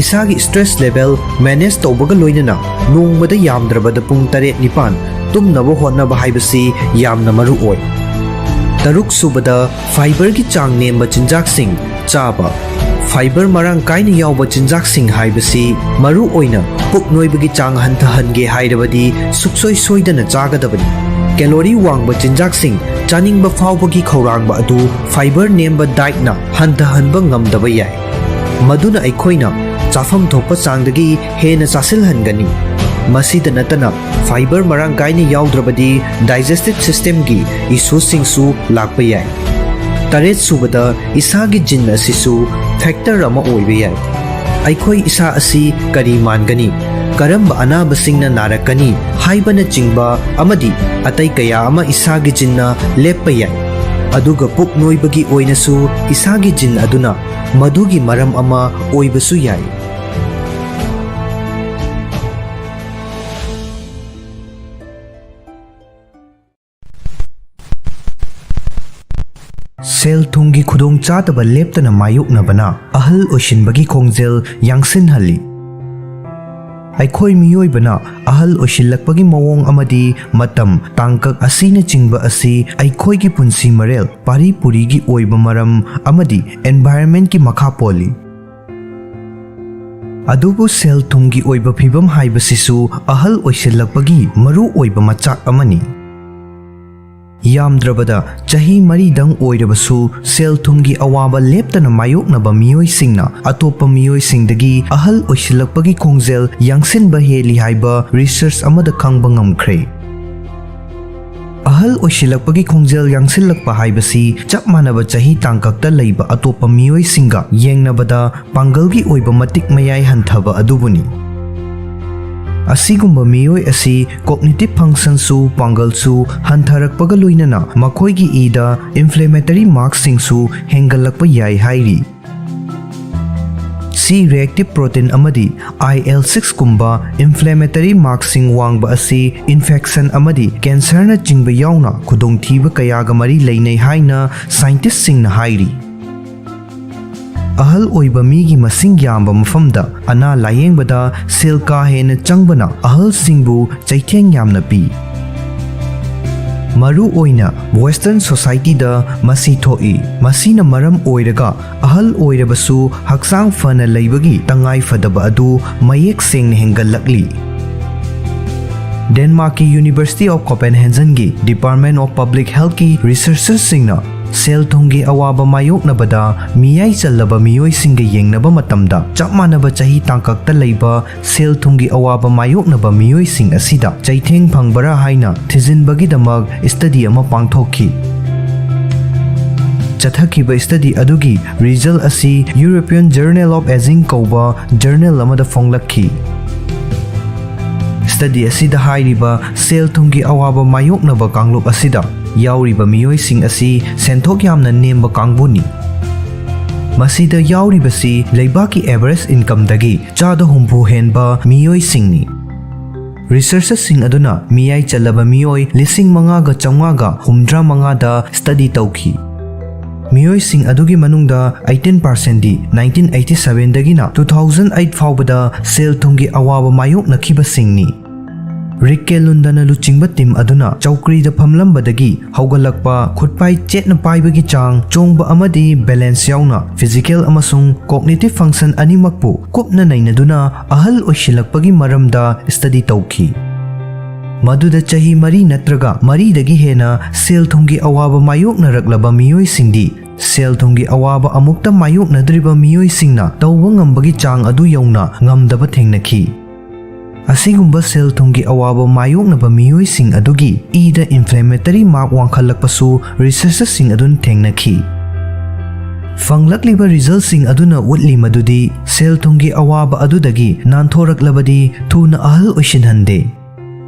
ꯏꯁꯥꯒꯤ stress level manage ꯇꯧꯕꯒ ꯂꯣꯏꯅꯅ ꯅꯣꯡꯃꯗ ꯌꯥꯝꯗ꯭ꯔꯕꯗ ꯄꯨꯡ ꯇꯔꯦꯠ ꯅꯤꯄꯥꯟ ꯇꯨꯝꯅꯕ ꯍꯣꯠꯅꯕ ꯍꯥꯏꯕꯁꯤ ꯌꯥꯝꯅ ꯃꯔꯨ ꯑꯣꯏ꯫ ꯇꯔꯨꯛꯁꯨꯕꯗ, fiberꯒꯤ ꯆꯥꯡ ꯅꯦꯝꯕ ꯆꯤꯟꯖꯥꯛꯁꯤꯡ ꯆꯥꯕ꯫ Fiber ꯃꯔꯥꯡ ꯀꯥꯏꯅ ꯌꯥꯎꯕ ꯆꯤꯟꯖꯥꯛꯁꯤꯡ ꯍꯥꯏꯕꯁꯤ ꯃꯔꯨ ꯑꯣꯏꯅ ꯄꯨꯛ ꯅꯣꯏꯕꯒꯤ ꯆꯥꯡ ꯍꯟꯊꯍꯟꯒꯦ ꯍꯥꯏꯔꯕꯗꯤ ꯁꯨꯛꯁꯣꯏ ꯁꯣꯏꯗꯅ ꯆꯥꯒꯗꯕꯅꯤ꯫ Calorie ꯋꯥꯡꯕ ꯆꯤꯟꯖꯥꯛꯁꯤꯡ ꯆꯥꯅꯤꯡꯕ ꯐꯥꯎꯕꯒꯤ ꯈꯧꯔꯥꯡꯕ ꯑꯗꯨ fiber ꯅꯦꯝꯕ dietꯅ ꯍꯟꯊꯍꯟꯕ ꯉꯝꯗꯕ ꯌꯥꯏ꯫ ꯃꯗꯨꯅ ꯑꯩꯈꯣꯏꯅ ꯆꯥꯐꯝ ꯊꯣꯛꯄ ꯆꯥꯡꯗꯒꯤ ꯍꯦꯟꯅ ꯆꯥꯁꯤꯜꯍꯟꯒꯅꯤ꯫ ꯃꯁꯤꯗ ꯅꯠꯇꯅ, fiber ꯃꯔꯥꯡ ꯀꯥꯏꯅ ꯌꯥꯎꯗ꯭ꯔꯕꯗꯤ digestive systemꯒꯤ issueꯁꯤꯡꯁꯨ ꯂꯥꯛꯄ ꯌꯥꯏ꯫ ꯇꯔꯦꯠꯁꯨꯕꯗ, ꯏꯁꯥꯒꯤ gene ꯑꯁꯤꯁꯨ factor ꯑꯃ ꯑꯣꯏꯕ ꯌꯥꯏ꯫ ꯑꯩꯈꯣꯏ ꯏꯁꯥ ꯑꯁꯤ ꯀꯔꯤ ꯃꯥꯟꯒꯅꯤ, ꯀꯔꯝꯕ ꯑꯅꯥꯕꯁꯤꯡꯅ ꯅꯥꯔꯛꯀꯅꯤ ꯍꯥꯏꯕꯅꯆꯤꯡꯕ ꯑꯃꯗꯤ ꯑꯇꯩ ꯀꯌꯥ ꯑꯃ ꯏꯁꯥꯒꯤ geneꯅ ꯂꯦꯞꯄ ꯌꯥꯏ꯫ ꯑꯗꯨꯒ ꯄꯨꯛ ꯅꯣꯏꯕꯒꯤ ꯑꯣꯏꯅꯁꯨ ꯏꯁꯥꯒꯤ gene ꯑꯗꯨꯅ ꯃꯗꯨꯒꯤ ꯃꯔꯝ ꯑꯃ ꯑꯣꯏꯕꯁꯨ ꯌꯥꯏ꯫ ꯁꯦꯜ ꯊꯨꯝꯒꯤ ꯈꯨꯗꯣꯡꯆꯥꯗꯕ ꯂꯦꯞꯇꯅ ꯃꯥꯌꯣꯛꯅꯕꯅ ꯑꯍꯜ ꯑꯣꯏꯁꯤꯟꯕꯒꯤ ꯈꯣꯡꯖꯦꯜ ꯌꯥꯡꯁꯤꯟꯍꯜꯂꯤ꯫ ꯑꯩꯈꯣꯏ ꯃꯤꯑꯣꯏꯕꯅ ꯑꯍꯜ ꯑꯣꯏꯁꯤꯜꯂꯛꯄꯒꯤ ꯃꯑꯣꯡ ꯑꯃꯗꯤ ꯃꯇꯝ, ꯇꯥꯡꯀꯛ ꯑꯁꯤꯅꯆꯤꯡꯕ ꯑꯁꯤ ꯑꯩꯈꯣꯏꯒꯤ ꯄꯨꯟꯁꯤ ꯃꯔꯦꯜ, ꯄꯥꯔꯤ ꯄꯨꯔꯤꯒꯤ ꯑꯣꯏꯕ ꯃꯔꯝ ꯑꯃꯗꯤ environment ꯀꯤ ꯃꯈꯥ ꯄꯣꯜꯂꯤ꯫ ꯑꯗꯨꯕꯨ ꯁꯦꯜ ꯊꯨꯝꯒꯤ ꯑꯣꯏꯕ ꯐꯤꯕꯝ ꯍꯥꯏꯕꯁꯤꯁꯨ ꯑꯍꯜ ꯑꯣꯏꯁꯤꯜꯂꯛꯄꯒꯤ ꯃꯔꯨ ꯑꯣꯏꯕ ꯃꯆꯥꯛ ꯑꯃꯅꯤ꯫ ꯌꯥꯝꯗ꯭ꯔꯕꯗ ꯆꯍꯤ ꯃꯔꯤꯗꯪ ꯑꯣꯏꯔꯕꯁꯨ, ꯁꯦꯜ ꯊꯨꯝꯒꯤ ꯑꯋꯥꯕ ꯂꯦꯞꯇꯅ ꯃꯥꯌꯣꯛꯅꯕ ꯃꯤꯑꯣꯏꯁꯤꯡꯅ ꯑꯇꯣꯞꯄ ꯃꯤꯑꯣꯏꯁꯤꯡꯗꯒꯤ ꯑꯍꯜ ꯑꯣꯏꯁꯤꯜꯂꯛꯄꯒꯤ ꯈꯣꯡꯖꯦꯜ ꯌꯥꯡꯁꯤꯟꯕ ꯍꯦꯜꯂꯤ ꯍꯥꯏꯕ research ꯑꯃꯗ ꯈꯪꯕ ꯉꯝꯈ꯭ꯔꯦ꯫ ꯑꯍꯜ ꯑꯣꯏꯁꯤꯜꯂꯛꯄꯒꯤ ꯈꯣꯡꯖꯦꯜ ꯌꯥꯡꯁꯤꯜꯂꯛꯄ ꯍꯥꯏꯕꯁꯤ ꯆꯞ ꯃꯥꯟꯅꯕ ꯆꯍꯤ ꯇꯥꯡꯀꯛꯇ ꯂꯩꯕ ꯑꯇꯣꯞꯄ ꯃꯤꯑꯣꯏꯁꯤꯡꯒ ꯌꯦꯡꯅꯕꯗ ꯄꯥꯡꯒꯜꯒꯤ ꯑꯣꯏꯕ ꯃꯇꯤꯛ ꯃꯌꯥꯏ ꯍꯟꯊꯕ ꯑꯗꯨꯕꯨꯅꯤ꯫ ꯑꯁꯤꯒꯨꯝꯕ ꯃꯤꯑꯣꯏ ꯑꯁꯤ cognitive function ꯁꯨ, ꯄꯥꯡꯒꯜꯁꯨ ꯍꯟꯊꯔꯛꯄꯒ ꯂꯣꯏꯅꯅ ꯃꯈꯣꯏꯒꯤ ꯏꯗ inflammatory mark ꯁꯤꯡꯁꯨ ꯍꯦꯟꯒꯠꯂꯛꯄ ꯌꯥꯏ ꯍꯥꯏꯔꯤ꯫ C reactive protein ꯑꯃꯗꯤ I L six ꯀꯨꯝꯕ inflammatory mark ꯁꯤꯡ ꯋꯥꯡꯕ ꯑꯁꯤ infection ꯑꯃꯗꯤ cancer ꯅꯆꯤꯡꯕ ꯌꯥꯎꯅ ꯈꯨꯗꯣꯡꯊꯤꯕ ꯀꯌꯥꯒ ꯃꯔꯤ ꯂꯩꯅꯩ ꯍꯥꯏꯅ scientist ꯁꯤꯡꯅ ꯍꯥꯏꯔꯤ꯫ ꯑꯍꯜ ꯑꯣꯏꯕ ꯃꯤꯒꯤ ꯃꯁꯤꯡ ꯌꯥꯝꯕ ꯃꯐꯝꯗ ꯑꯅꯥ ꯂꯥꯌꯦꯡꯕꯗ ꯁꯦꯜ ꯀꯥ ꯍꯦꯟꯅ ꯆꯪꯕꯅ ꯑꯍꯜꯁꯤꯡꯕꯨ ꯆꯩꯊꯦꯡ ꯌꯥꯝꯅ ꯄꯤ꯫ ꯃꯔꯨ ꯑꯣꯏꯅ Western society ꯗ ꯃꯁꯤ ꯊꯣꯛꯏ꯫ ꯃꯁꯤꯅ ꯃꯔꯝ ꯑꯣꯏꯔꯒ ꯑꯍꯜ ꯑꯣꯏꯔꯕꯁꯨ ꯍꯛꯆꯥꯡ ꯐꯅ ꯂꯩꯕꯒꯤ ꯇꯉꯥꯏ ꯐꯗꯕ ꯑꯗꯨ ꯃꯌꯦꯛ ꯁꯦꯡꯅ ꯍꯦꯟꯒꯠꯂꯛꯂꯤ꯫ Denmark ꯀꯤ University of Copenhagen ꯒꯤ Department of Public Health ꯀꯤ researchers ꯁꯤꯡꯅ ꯁꯦꯜ ꯊꯨꯝꯒꯤ ꯑꯋꯥꯕ ꯃꯥꯌꯣꯛꯅꯕꯗ ꯃꯤꯌꯥꯏ ꯆꯜꯂꯕ ꯃꯤꯑꯣꯏꯁꯤꯡꯒ ꯌꯦꯡꯅꯕ ꯃꯇꯝꯗ, ꯆꯞ ꯃꯥꯟꯅꯕ ꯆꯍꯤ ꯇꯥꯡꯀꯛꯇ ꯂꯩꯕ ꯁꯦꯜ ꯊꯨꯝꯒꯤ ꯑꯋꯥꯕ ꯃꯥꯌꯣꯛꯅꯕ ꯃꯤꯑꯣꯏꯁꯤꯡ ꯑꯁꯤꯗ ꯆꯩꯊꯦꯡ ꯐꯪꯕꯔꯥ ꯍꯥꯏꯅ ꯊꯤꯖꯤꯟꯕꯒꯤꯗꯃꯛ study ꯑꯃ ꯄꯥꯡꯊꯣꯛꯈꯤ꯫ ꯆꯠꯊꯈꯤꯕ study ꯑꯗꯨꯒꯤ result ꯑꯁꯤ European Journal of Aging ꯀꯧꯕ journal ꯑꯃꯗ ꯐꯣꯡꯂꯛꯈꯤ꯫ Study ꯑꯁꯤꯗ ꯍꯥꯏꯔꯤꯕ ꯁꯦꯜ ꯊꯨꯝꯒꯤ ꯑꯋꯥꯕ ꯃꯥꯌꯣꯛꯅꯕ ꯀꯥꯡꯂꯨꯞ ꯑꯁꯤꯗ ꯌꯥꯎꯔꯤꯕ ꯃꯤꯑꯣꯏꯁꯤꯡ ꯑꯁꯤ ꯁꯦꯟꯊꯣꯛ ꯌꯥꯝꯅ ꯅꯦꯝꯕ ꯀꯥꯡꯕꯨꯅꯤ꯫ ꯃꯁꯤꯗ ꯌꯥꯎꯔꯤꯕꯁꯤ ꯂꯩꯕꯥꯛꯀꯤ average income ꯗꯒꯤ ꯆꯥꯗ ꯍꯨꯝꯐꯨ ꯍꯦꯟꯕ ꯃꯤꯑꯣꯏꯁꯤꯡꯅꯤ꯫ Researchers ꯁꯤꯡ ꯑꯗꯨꯅ ꯃꯤꯌꯥꯏ ꯆꯜꯂꯕ ꯃꯤꯑꯣꯏ ꯂꯤꯁꯤꯡ ꯃꯉꯥꯒ ꯆꯥꯝꯃꯉꯥꯒ ꯍꯨꯝꯗ꯭ꯔꯥ ꯃꯉꯥꯗ study ꯇꯧꯈꯤ꯫ ꯃꯤꯑꯣꯏꯁꯤꯡ ꯑꯗꯨꯒꯤ ꯃꯅꯨꯡꯗ eighteen percent ꯗꯤ nineteen eighty seven ꯗꯒꯤꯅ two thousand eight ꯐꯥꯎꯕꯗ ꯁꯦꯜ ꯊꯨꯝꯒꯤ ꯑꯋꯥꯕ ꯃꯥꯌꯣꯛꯅꯈꯤꯕꯁꯤꯡꯅꯤ꯫ ꯔꯤꯛ ꯀꯦꯂꯨꯟꯗꯅ ꯂꯨꯆꯤꯡꯕ ꯇꯤꯝ ꯑꯗꯨꯅ ꯆꯧꯀ꯭ꯔꯤꯗ ꯐꯝꯂꯝꯕꯗꯒꯤ ꯍꯧꯒꯠꯂꯛꯄ, ꯈꯨꯠꯄꯥꯏ ꯆꯦꯠꯅ ꯄꯥꯏꯕꯒꯤ ꯆꯥꯡ, ꯆꯣꯡꯕ ꯑꯃꯗꯤ ꯕꯦꯂꯦꯟꯁ ꯌꯥꯎꯅ ꯐꯤꯖꯤꯀꯦꯜ ꯑꯃꯁꯨꯡ ꯀꯣꯒꯅꯤꯇꯤꯚ ꯐꯪꯁꯟ ꯑꯅꯤꯃꯛꯄꯨ ꯀꯨꯞꯅ ꯅꯩꯅꯗꯨꯅ ꯑꯍꯜ ꯑꯣꯏꯁꯤꯜꯂꯛꯄꯒꯤ ꯃꯔꯝꯗ ꯁ꯭ꯇꯗꯤ ꯇꯧꯈꯤ꯫ ꯃꯗꯨꯗ ꯆꯍꯤ ꯃꯔꯤ ꯅꯠꯇ꯭ꯔꯒ ꯃꯔꯤꯗꯒꯤ ꯍꯦꯟꯅ ꯁꯦꯜ ꯊꯨꯝꯒꯤ ꯑꯋꯥꯕ ꯃꯥꯌꯣꯛꯅꯔꯛꯂꯕ ꯃꯤꯑꯣꯏꯁꯤꯡꯗꯤ ꯁꯦꯜ ꯊꯨꯝꯒꯤ ꯑꯋꯥꯕ ꯑꯃꯨꯛꯇ ꯃꯥꯌꯣꯛꯅꯗ꯭ꯔꯤꯕ ꯃꯤꯑꯣꯏꯁꯤꯡꯅ ꯇꯧꯕ ꯉꯝꯕꯒꯤ ꯆꯥꯡ ꯑꯗꯨ ꯌꯧꯅ ꯉꯝꯗꯕ ꯊꯦꯡꯅꯈꯤ꯫ ꯑꯁꯤꯒꯨꯝꯕ ꯁꯦꯜ ꯊꯨꯝꯒꯤ ꯑꯋꯥꯕ ꯃꯥꯌꯣꯛꯅꯕ ꯃꯤꯑꯣꯏꯁꯤꯡ ꯑꯗꯨꯒꯤ ꯏꯗ ꯏꯟꯐ꯭ꯂꯦꯃꯦꯇꯔꯤ ꯃꯥꯔꯛ ꯋꯥꯡꯈꯠꯂꯛꯄꯁꯨ ꯔꯤꯁꯔꯆꯔꯁꯤꯡ ꯑꯗꯨꯅ ꯊꯦꯡꯅꯈꯤ꯫ ꯐꯪꯂꯛꯂꯤꯕ ꯔꯤꯖꯜꯁꯤꯡ ꯑꯗꯨꯅ ꯎꯠꯂꯤ ꯃꯗꯨꯗꯤ ꯁꯦꯜ ꯊꯨꯝꯒꯤ ꯑꯋꯥꯕ ꯑꯗꯨꯗꯒꯤ ꯅꯥꯟꯊꯣꯔꯛꯂꯕꯗꯤ ꯊꯨꯅ ꯑꯍꯜ ꯑꯣꯏꯁꯤꯟꯍꯟꯗꯦ꯫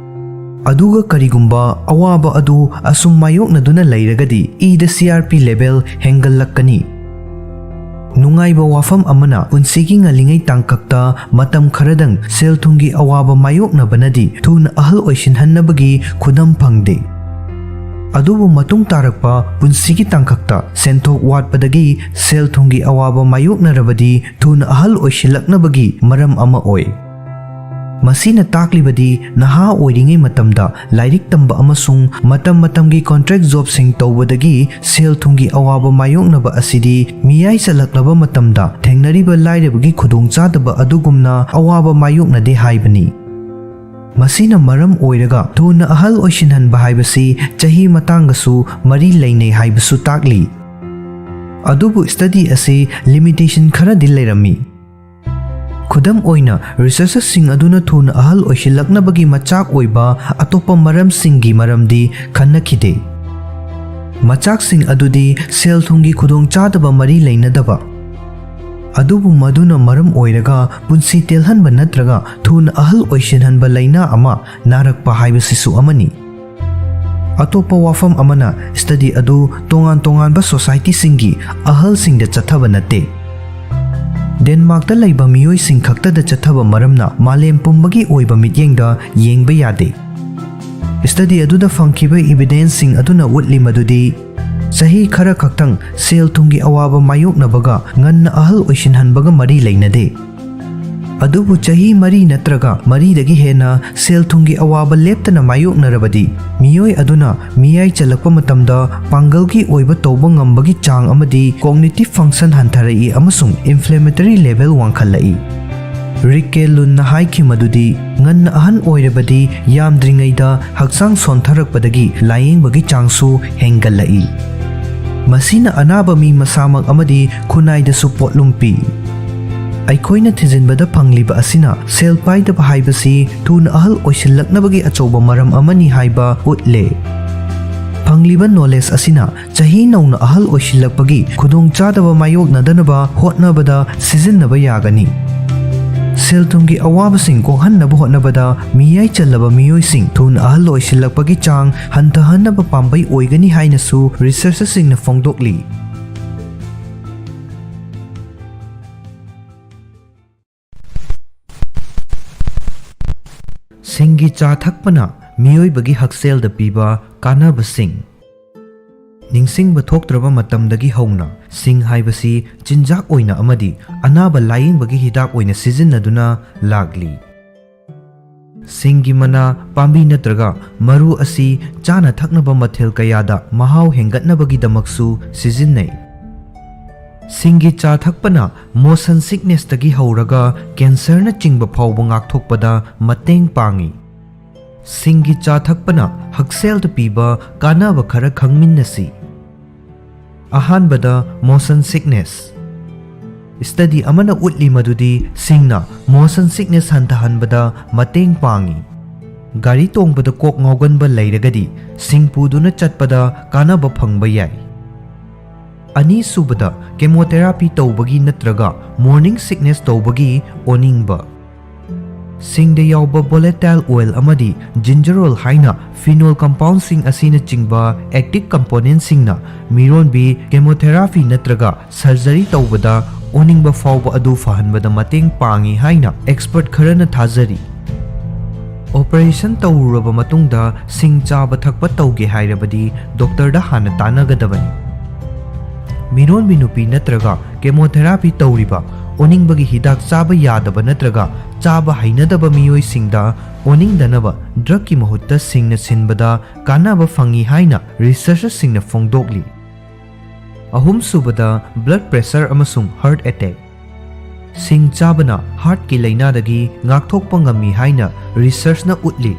ꯑꯗꯨꯒ ꯀꯔꯤꯒꯨꯝꯕ ꯑꯋꯥꯕ ꯑꯗꯨ ꯑꯁꯨꯝ ꯃꯥꯌꯣꯛꯅꯗꯨꯅ ꯂꯩꯔꯒꯗꯤ ꯏꯗ C R P level ꯍꯦꯟꯒꯠꯂꯛꯀꯅꯤ꯫ ꯅꯨꯡꯉꯥꯏꯕ ꯋꯥꯐꯝ ꯑꯃꯅ, ꯄꯨꯟꯁꯤꯒꯤ ꯉꯜꯂꯤꯉꯩ ꯇꯥꯡꯀꯛꯇ ꯃꯇꯝ ꯈꯔꯗꯪ ꯁꯦꯜ ꯊꯨꯝꯒꯤ ꯑꯋꯥꯕ ꯃꯥꯌꯣꯛꯅꯕꯅꯗꯤ ꯊꯨꯅ ꯑꯍꯜ ꯑꯣꯏꯁꯤꯟꯍꯟꯅꯕꯒꯤ ꯈꯨꯗꯝ ꯐꯪꯗꯦ꯫ ꯑꯗꯨꯕꯨ ꯃꯇꯨꯡ ꯇꯥꯔꯛꯄ ꯄꯨꯟꯁꯤꯒꯤ ꯇꯥꯡꯀꯛꯇ ꯁꯦꯟꯊꯣꯛ ꯋꯥꯠꯄꯗꯒꯤ ꯁꯦꯜ ꯊꯨꯝꯒꯤ ꯑꯋꯥꯕ ꯃꯥꯌꯣꯛꯅꯔꯕꯗꯤ ꯊꯨꯅ ꯑꯍꯜ ꯑꯣꯏꯁꯤꯜꯂꯛꯅꯕꯒꯤ ꯃꯔꯝ ꯑꯃ ꯑꯣꯏ꯫ ꯃꯁꯤꯅ ꯇꯥꯛꯂꯤꯕꯗꯤ ꯅꯍꯥ ꯑꯣꯏꯔꯤꯉꯩ ꯃꯇꯝꯗ ꯂꯥꯏꯔꯤꯛ ꯇꯝꯕ ꯑꯃꯁꯨꯡ ꯃꯇꯝ ꯃꯇꯝꯒꯤ ꯀꯣꯟꯇ꯭ꯔꯦꯛ ꯖꯣꯕꯁꯤꯡ ꯇꯧꯕꯗꯒꯤ ꯁꯦꯜ ꯊꯨꯝꯒꯤ ꯑꯋꯥꯕ ꯃꯥꯌꯣꯛꯅꯕ ꯑꯁꯤꯗꯤ ꯃꯤꯌꯥꯏ ꯆꯜꯂꯛꯂꯕ ꯃꯇꯝꯗ ꯊꯦꯡꯅꯔꯤꯕ ꯂꯥꯏꯔꯕꯒꯤ ꯈꯨꯗꯣꯡꯆꯥꯗꯕ ꯑꯗꯨꯒꯨꯝꯅ ꯑꯋꯥꯕ ꯃꯥꯌꯣꯛꯅꯗꯦ ꯍꯥꯏꯕꯅꯤ꯫ ꯃꯁꯤꯅ ꯃꯔꯝ ꯑꯣꯏꯔꯒ ꯊꯨꯅ ꯑꯍꯜ ꯑꯣꯏꯁꯤꯟꯍꯟꯕ ꯍꯥꯏꯕꯁꯤ ꯆꯍꯤ ꯃꯇꯥꯡꯒꯁꯨ ꯃꯔꯤ ꯂꯩꯅꯩ ꯍꯥꯏꯕꯁꯨ ꯇꯥꯛꯂꯤ꯫ ꯑꯗꯨꯕꯨ ꯁ꯭ꯇꯗꯤ ꯑꯁꯤ ꯂꯤꯃꯤꯇꯦꯁꯟ ꯈꯔꯗꯤ ꯂꯩꯔꯝꯃꯤ꯫ ꯈꯨꯗꯝ ꯑꯣꯏꯅ, ꯔꯤꯁꯔꯆꯔꯁꯤꯡ ꯑꯗꯨꯅ ꯊꯨꯅ ꯑꯍꯜ ꯑꯣꯏꯁꯤꯜꯂꯛꯅꯕꯒꯤ ꯃꯆꯥꯛ ꯑꯣꯏꯕ ꯑꯇꯣꯞꯄ ꯃꯔꯝꯁꯤꯡꯒꯤ ꯃꯔꯝꯗꯤ ꯈꯟꯅꯈꯤꯗꯦ꯫ ꯃꯆꯥꯛꯁꯤꯡ ꯑꯗꯨꯗꯤ ꯁꯦꯜ ꯊꯨꯝꯒꯤ ꯈꯨꯗꯣꯡꯆꯥꯗꯕ ꯃꯔꯤ ꯂꯩꯅꯗꯕ, ꯑꯗꯨꯕꯨ ꯃꯗꯨꯅ ꯃꯔꯝ ꯑꯣꯏꯔꯒ ꯄꯨꯟꯁꯤ ꯇꯦꯜꯍꯟꯕ ꯅꯠꯇ꯭ꯔꯒ ꯊꯨꯅ ꯑꯍꯜ ꯑꯣꯏꯁꯤꯟꯍꯟꯕ ꯂꯥꯏꯅꯥ ꯑꯃ ꯅꯥꯔꯛꯄ ꯍꯥꯏꯕꯁꯤꯁꯨ ꯑꯃꯅꯤ꯫ ꯑꯇꯣꯞꯄ ꯋꯥꯐꯝ ꯑꯃꯅ, ꯁ꯭ꯇꯗꯤ ꯑꯗꯨ ꯇꯣꯉꯥꯟ ꯇꯣꯉꯥꯟꯕ ꯁꯣꯁꯥꯏꯇꯤꯁꯤꯡꯒꯤ ꯑꯍꯜꯁꯤꯡꯗ ꯆꯠꯊꯕ ꯅꯠꯇꯦ꯫ ꯗꯦꯟꯃꯥꯔꯛꯇ ꯂꯩꯕ ꯃꯤꯑꯣꯏꯁꯤꯡ ꯈꯛꯇꯗ ꯆꯠꯊꯕ ꯃꯔꯝꯅ ꯃꯥꯂꯦꯝ ꯄꯨꯝꯕꯒꯤ ꯑꯣꯏꯕ ꯃꯤꯠꯌꯦꯡꯗ ꯌꯦꯡꯕ ꯌꯥꯗꯦ꯫ ꯁ꯭ꯇꯗꯤ ꯑꯗꯨꯗ ꯐꯪꯈꯤꯕ ꯏꯕꯤꯗꯦꯟꯁꯁꯤꯡ ꯑꯗꯨꯅ ꯎꯠꯂꯤ ꯃꯗꯨꯗꯤ ꯆꯍꯤ ꯈꯔ ꯈꯛꯇꯪ ꯁꯦꯜ ꯊꯨꯝꯒꯤ ꯑꯋꯥꯕ ꯃꯥꯌꯣꯛꯅꯕꯒ ꯉꯟꯅ ꯑꯍꯜ ꯑꯣꯏꯁꯤꯟꯍꯟꯕꯒ ꯃꯔꯤ ꯂꯩꯅꯗꯦ꯫ ꯑꯗꯨꯕꯨ ꯆꯍꯤ ꯃꯔꯤ ꯅꯠꯇ꯭ꯔꯒ ꯃꯔꯤꯗꯒꯤ ꯍꯦꯟꯅ ꯁꯦꯜ ꯊꯨꯝꯒꯤ ꯑꯋꯥꯕ ꯂꯦꯞꯇꯅ ꯃꯥꯌꯣꯛꯅꯔꯕꯗꯤ, ꯃꯤꯑꯣꯏ ꯑꯗꯨꯅ ꯃꯤꯌꯥꯏ ꯆꯜꯂꯛꯄ ꯃꯇꯝꯗ ꯄꯥꯡꯒꯜꯒꯤ ꯑꯣꯏꯕ ꯇꯧꯕ ꯉꯝꯕꯒꯤ ꯆꯥꯡ ꯑꯃꯗꯤ cognitive function ꯍꯟꯊꯔꯛꯏ ꯑꯃꯁꯨꯡ inflammatory level ꯋꯥꯡꯈꯠꯂꯛꯏ꯫ ꯔꯤꯛ ꯀꯦ ꯂꯨꯟꯅ ꯍꯥꯏꯈꯤ ꯃꯗꯨꯗꯤ, ꯉꯟꯅ ꯑꯍꯟ ꯑꯣꯏꯔꯕꯗꯤ ꯌꯥꯝꯗ꯭ꯔꯤꯉꯩꯗ ꯍꯛꯆꯥꯡ ꯁꯣꯟꯊꯔꯛꯄꯗꯒꯤ ꯂꯥꯌꯦꯡꯕꯒꯤ ꯆꯥꯡꯁꯨ ꯍꯦꯟꯒꯠꯂꯛꯏ꯫ ꯃꯁꯤꯅ ꯑꯅꯥꯕ ꯃꯤ ꯃꯁꯥꯃꯛ ꯑꯃꯗꯤ ꯈꯨꯟꯅꯥꯏꯗꯁꯨ ꯄꯣꯠꯂꯨꯝ ꯄꯤ꯫ ꯑꯩꯈꯣꯏꯅ ꯊꯤꯖꯤꯟꯕꯗ ꯐꯪꯂꯤꯕ ꯑꯁꯤꯅ ꯁꯦꯜ ꯄꯥꯏꯗꯕ ꯍꯥꯏꯕꯁꯤ ꯊꯨꯅ ꯑꯍꯜ ꯑꯣꯏꯁꯤꯜꯂꯛꯅꯕꯒꯤ ꯑꯆꯧꯕ ꯃꯔꯝ ꯑꯃꯅꯤ ꯍꯥꯏꯕ ꯎꯠꯂꯦ꯫ ꯐꯪꯂꯤꯕ knowledge ꯑꯁꯤꯅ ꯆꯍꯤ ꯅꯧꯅ ꯑꯍꯜ ꯑꯣꯏꯁꯤꯜꯂꯛꯄꯒꯤ ꯈꯨꯗꯣꯡꯆꯥꯗꯕ ꯃꯥꯌꯣꯛꯅꯗꯅꯕ ꯍꯣꯠꯅꯕꯗ ꯁꯤꯖꯤꯟꯅꯕ ꯌꯥꯒꯅꯤ꯫ ꯁꯦꯜ ꯊꯨꯝꯒꯤ ꯑꯋꯥꯕꯁꯤꯡ ꯀꯣꯛꯍꯟꯅꯕ ꯍꯣꯠꯅꯕꯗ ꯃꯤꯌꯥꯏ ꯆꯜꯂꯕ ꯃꯤꯑꯣꯏꯁꯤꯡ ꯊꯨꯅ ꯑꯍꯜ ꯑꯣꯏꯁꯤꯜꯂꯛꯄꯒꯤ ꯆꯥꯡ ꯍꯟꯊꯍꯟꯅꯕ ꯄꯥꯝꯕꯩ ꯑꯣꯏꯒꯅꯤ ꯍꯥꯏꯅꯁꯨ researcherꯁꯤꯡꯅ ꯐꯣꯡꯗꯣꯛꯂꯤ꯫ ꯁꯤꯡꯒꯤ ꯆꯥ ꯊꯛꯄꯅ ꯃꯤꯑꯣꯏꯕꯒꯤ ꯍꯛꯁꯦꯜꯗ ꯄꯤꯕ ꯀꯥꯟꯅꯕꯁꯤꯡ꯫ ꯅꯤꯡꯁꯤꯡꯕ ꯊꯣꯛꯇ꯭ꯔꯕ ꯃꯇꯝꯗꯒꯤ ꯍꯧꯅ ꯁꯤꯡ ꯍꯥꯏꯕꯁꯤ ꯆꯤꯟꯖꯥꯛ ꯑꯣꯏꯅ ꯑꯃꯗꯤ ꯑꯅꯥꯕ ꯂꯥꯌꯦꯡꯕꯒꯤ ꯍꯤꯗꯥꯛ ꯑꯣꯏꯅ ꯁꯤꯖꯤꯟꯅꯗꯨꯅ ꯂꯥꯛꯂꯤ꯫ ꯁꯤꯡꯒꯤ ꯃꯅꯥ, ꯄꯥꯝꯕꯤ ꯅꯠꯇ꯭ꯔꯒ ꯃꯔꯨ ꯑꯁꯤ ꯆꯥꯅ ꯊꯛꯅꯕ ꯃꯊꯦꯜ ꯀꯌꯥꯗ ꯃꯍꯥꯎ ꯍꯦꯟꯒꯠꯅꯕꯒꯤꯗꯃꯛꯁꯨ ꯁꯤꯖꯤꯟꯅꯩ꯫ ꯁꯤꯡꯒꯤ ꯆꯥ ꯊꯛꯄꯅ motion sicknessꯇꯒꯤ ꯍꯧꯔꯒ cancerꯅꯆꯤꯡꯕ ꯐꯥꯎꯕ ꯉꯥꯛꯊꯣꯛꯄꯗ ꯃꯇꯦꯡ ꯄꯥꯡꯏ꯫ ꯁꯤꯡꯒꯤ ꯆꯥ ꯊꯛꯄꯅ ꯍꯛꯁꯦꯜꯗ ꯄꯤꯕ ꯀꯥꯟꯅꯕ ꯈꯔ ꯈꯪꯃꯤꯟꯅꯁꯤ꯫ ꯑꯍꯥꯟꯕꯗ, motion sickness꯫ Study ꯑꯃꯅ ꯎꯠꯂꯤ ꯃꯗꯨꯗꯤ ꯁꯤꯡꯅ motion sickness ꯍꯟꯊꯍꯟꯕꯗ ꯃꯇꯦꯡ ꯄꯥꯡꯏ꯫ ꯒꯥꯔꯤ ꯇꯣꯡꯕꯗ ꯀꯣꯛ ꯉꯥꯎꯒꯟꯕ ꯂꯩꯔꯒꯗꯤ ꯁꯤꯡ ꯄꯨꯗꯨꯅ ꯆꯠꯄꯗ ꯀꯥꯟꯅꯕ ꯐꯪꯕ ꯌꯥꯏ꯫ ꯑꯅꯤꯁꯨꯕꯗ, chemotherapy ꯇꯧꯕꯒꯤ ꯅꯠꯇ꯭ꯔꯒ morning sickness ꯇꯧꯕꯒꯤ ꯑꯣꯅꯤꯡꯕ꯫ ꯁꯤꯡꯗ ꯌꯥꯎꯕ volatile oil ꯑꯃꯗꯤ ginger oil ꯍꯥꯏꯅ phenol compoundꯁꯤꯡ ꯑꯁꯤꯅꯆꯤꯡꯕ active componentꯁꯤꯡꯅ ꯃꯤꯔꯣꯟꯕꯤ chemotherapy ꯅꯠꯇ꯭ꯔꯒ surgery ꯇꯧꯕꯗ ꯑꯣꯅꯤꯡꯕ ꯐꯥꯎꯕ ꯑꯗꯨ ꯐꯍꯟꯕꯗ ꯃꯇꯦꯡ ꯄꯥꯡꯏ ꯍꯥꯏꯅ expert ꯈꯔꯅ ꯊꯥꯖꯔꯤ꯫ ꯑꯣꯄꯔꯦꯁꯟ ꯇꯧꯔꯨꯔꯕ ꯃꯇꯨꯡꯗ ꯁꯤꯡ ꯆꯥꯕ ꯊꯛꯄ ꯇꯧꯒꯦ ꯍꯥꯏꯔꯕꯗꯤ ꯗꯣꯛꯇꯔꯗ ꯍꯥꯟꯅ ꯇꯥꯟꯅꯒꯗꯕꯅꯤ꯫ ꯃꯤꯔꯣꯟꯕꯤ ꯅꯨꯄꯤ ꯅꯠꯇ꯭ꯔꯒ ꯀꯦꯃꯣꯊꯦꯔꯥꯄꯤ ꯇꯧꯔꯤꯕ, ꯑꯣꯅꯤꯡꯕꯒꯤ ꯍꯤꯗꯥꯛ ꯆꯥꯕ ꯌꯥꯗꯕ ꯅꯠꯇ꯭ꯔꯒ ꯆꯥꯕ ꯍꯩꯅꯗꯕ ꯃꯤꯑꯣꯏꯁꯤꯡꯗ ꯑꯣꯅꯤꯡꯗꯅꯕ ꯗ꯭ꯔꯒꯀꯤ ꯃꯍꯨꯠꯇ ꯁꯤꯡꯅ ꯁꯤꯟꯕꯗ ꯀꯥꯟꯅꯕ ꯐꯪꯏ ꯍꯥꯏꯅ ꯔꯤꯁꯔꯆꯔꯁꯤꯡꯅ ꯐꯣꯡꯗꯣꯛꯂꯤ꯫ ꯑꯍꯨꯝꯁꯨꯕꯗ, ꯕ꯭ꯂꯗ ꯄ꯭ꯔꯦꯁꯔ ꯑꯃꯁꯨꯡ ꯍꯥꯔꯠ ꯑꯦꯇꯦꯛ꯫ ꯁꯤꯡ ꯆꯥꯕꯅ ꯍꯥꯔꯠꯀꯤ ꯂꯥꯏꯅꯥꯗꯒꯤ ꯉꯥꯛꯊꯣꯛꯄ ꯉꯝꯃꯤ ꯍꯥꯏꯅ ꯔꯤꯁꯔꯆꯅ ꯎꯠꯂꯤ꯫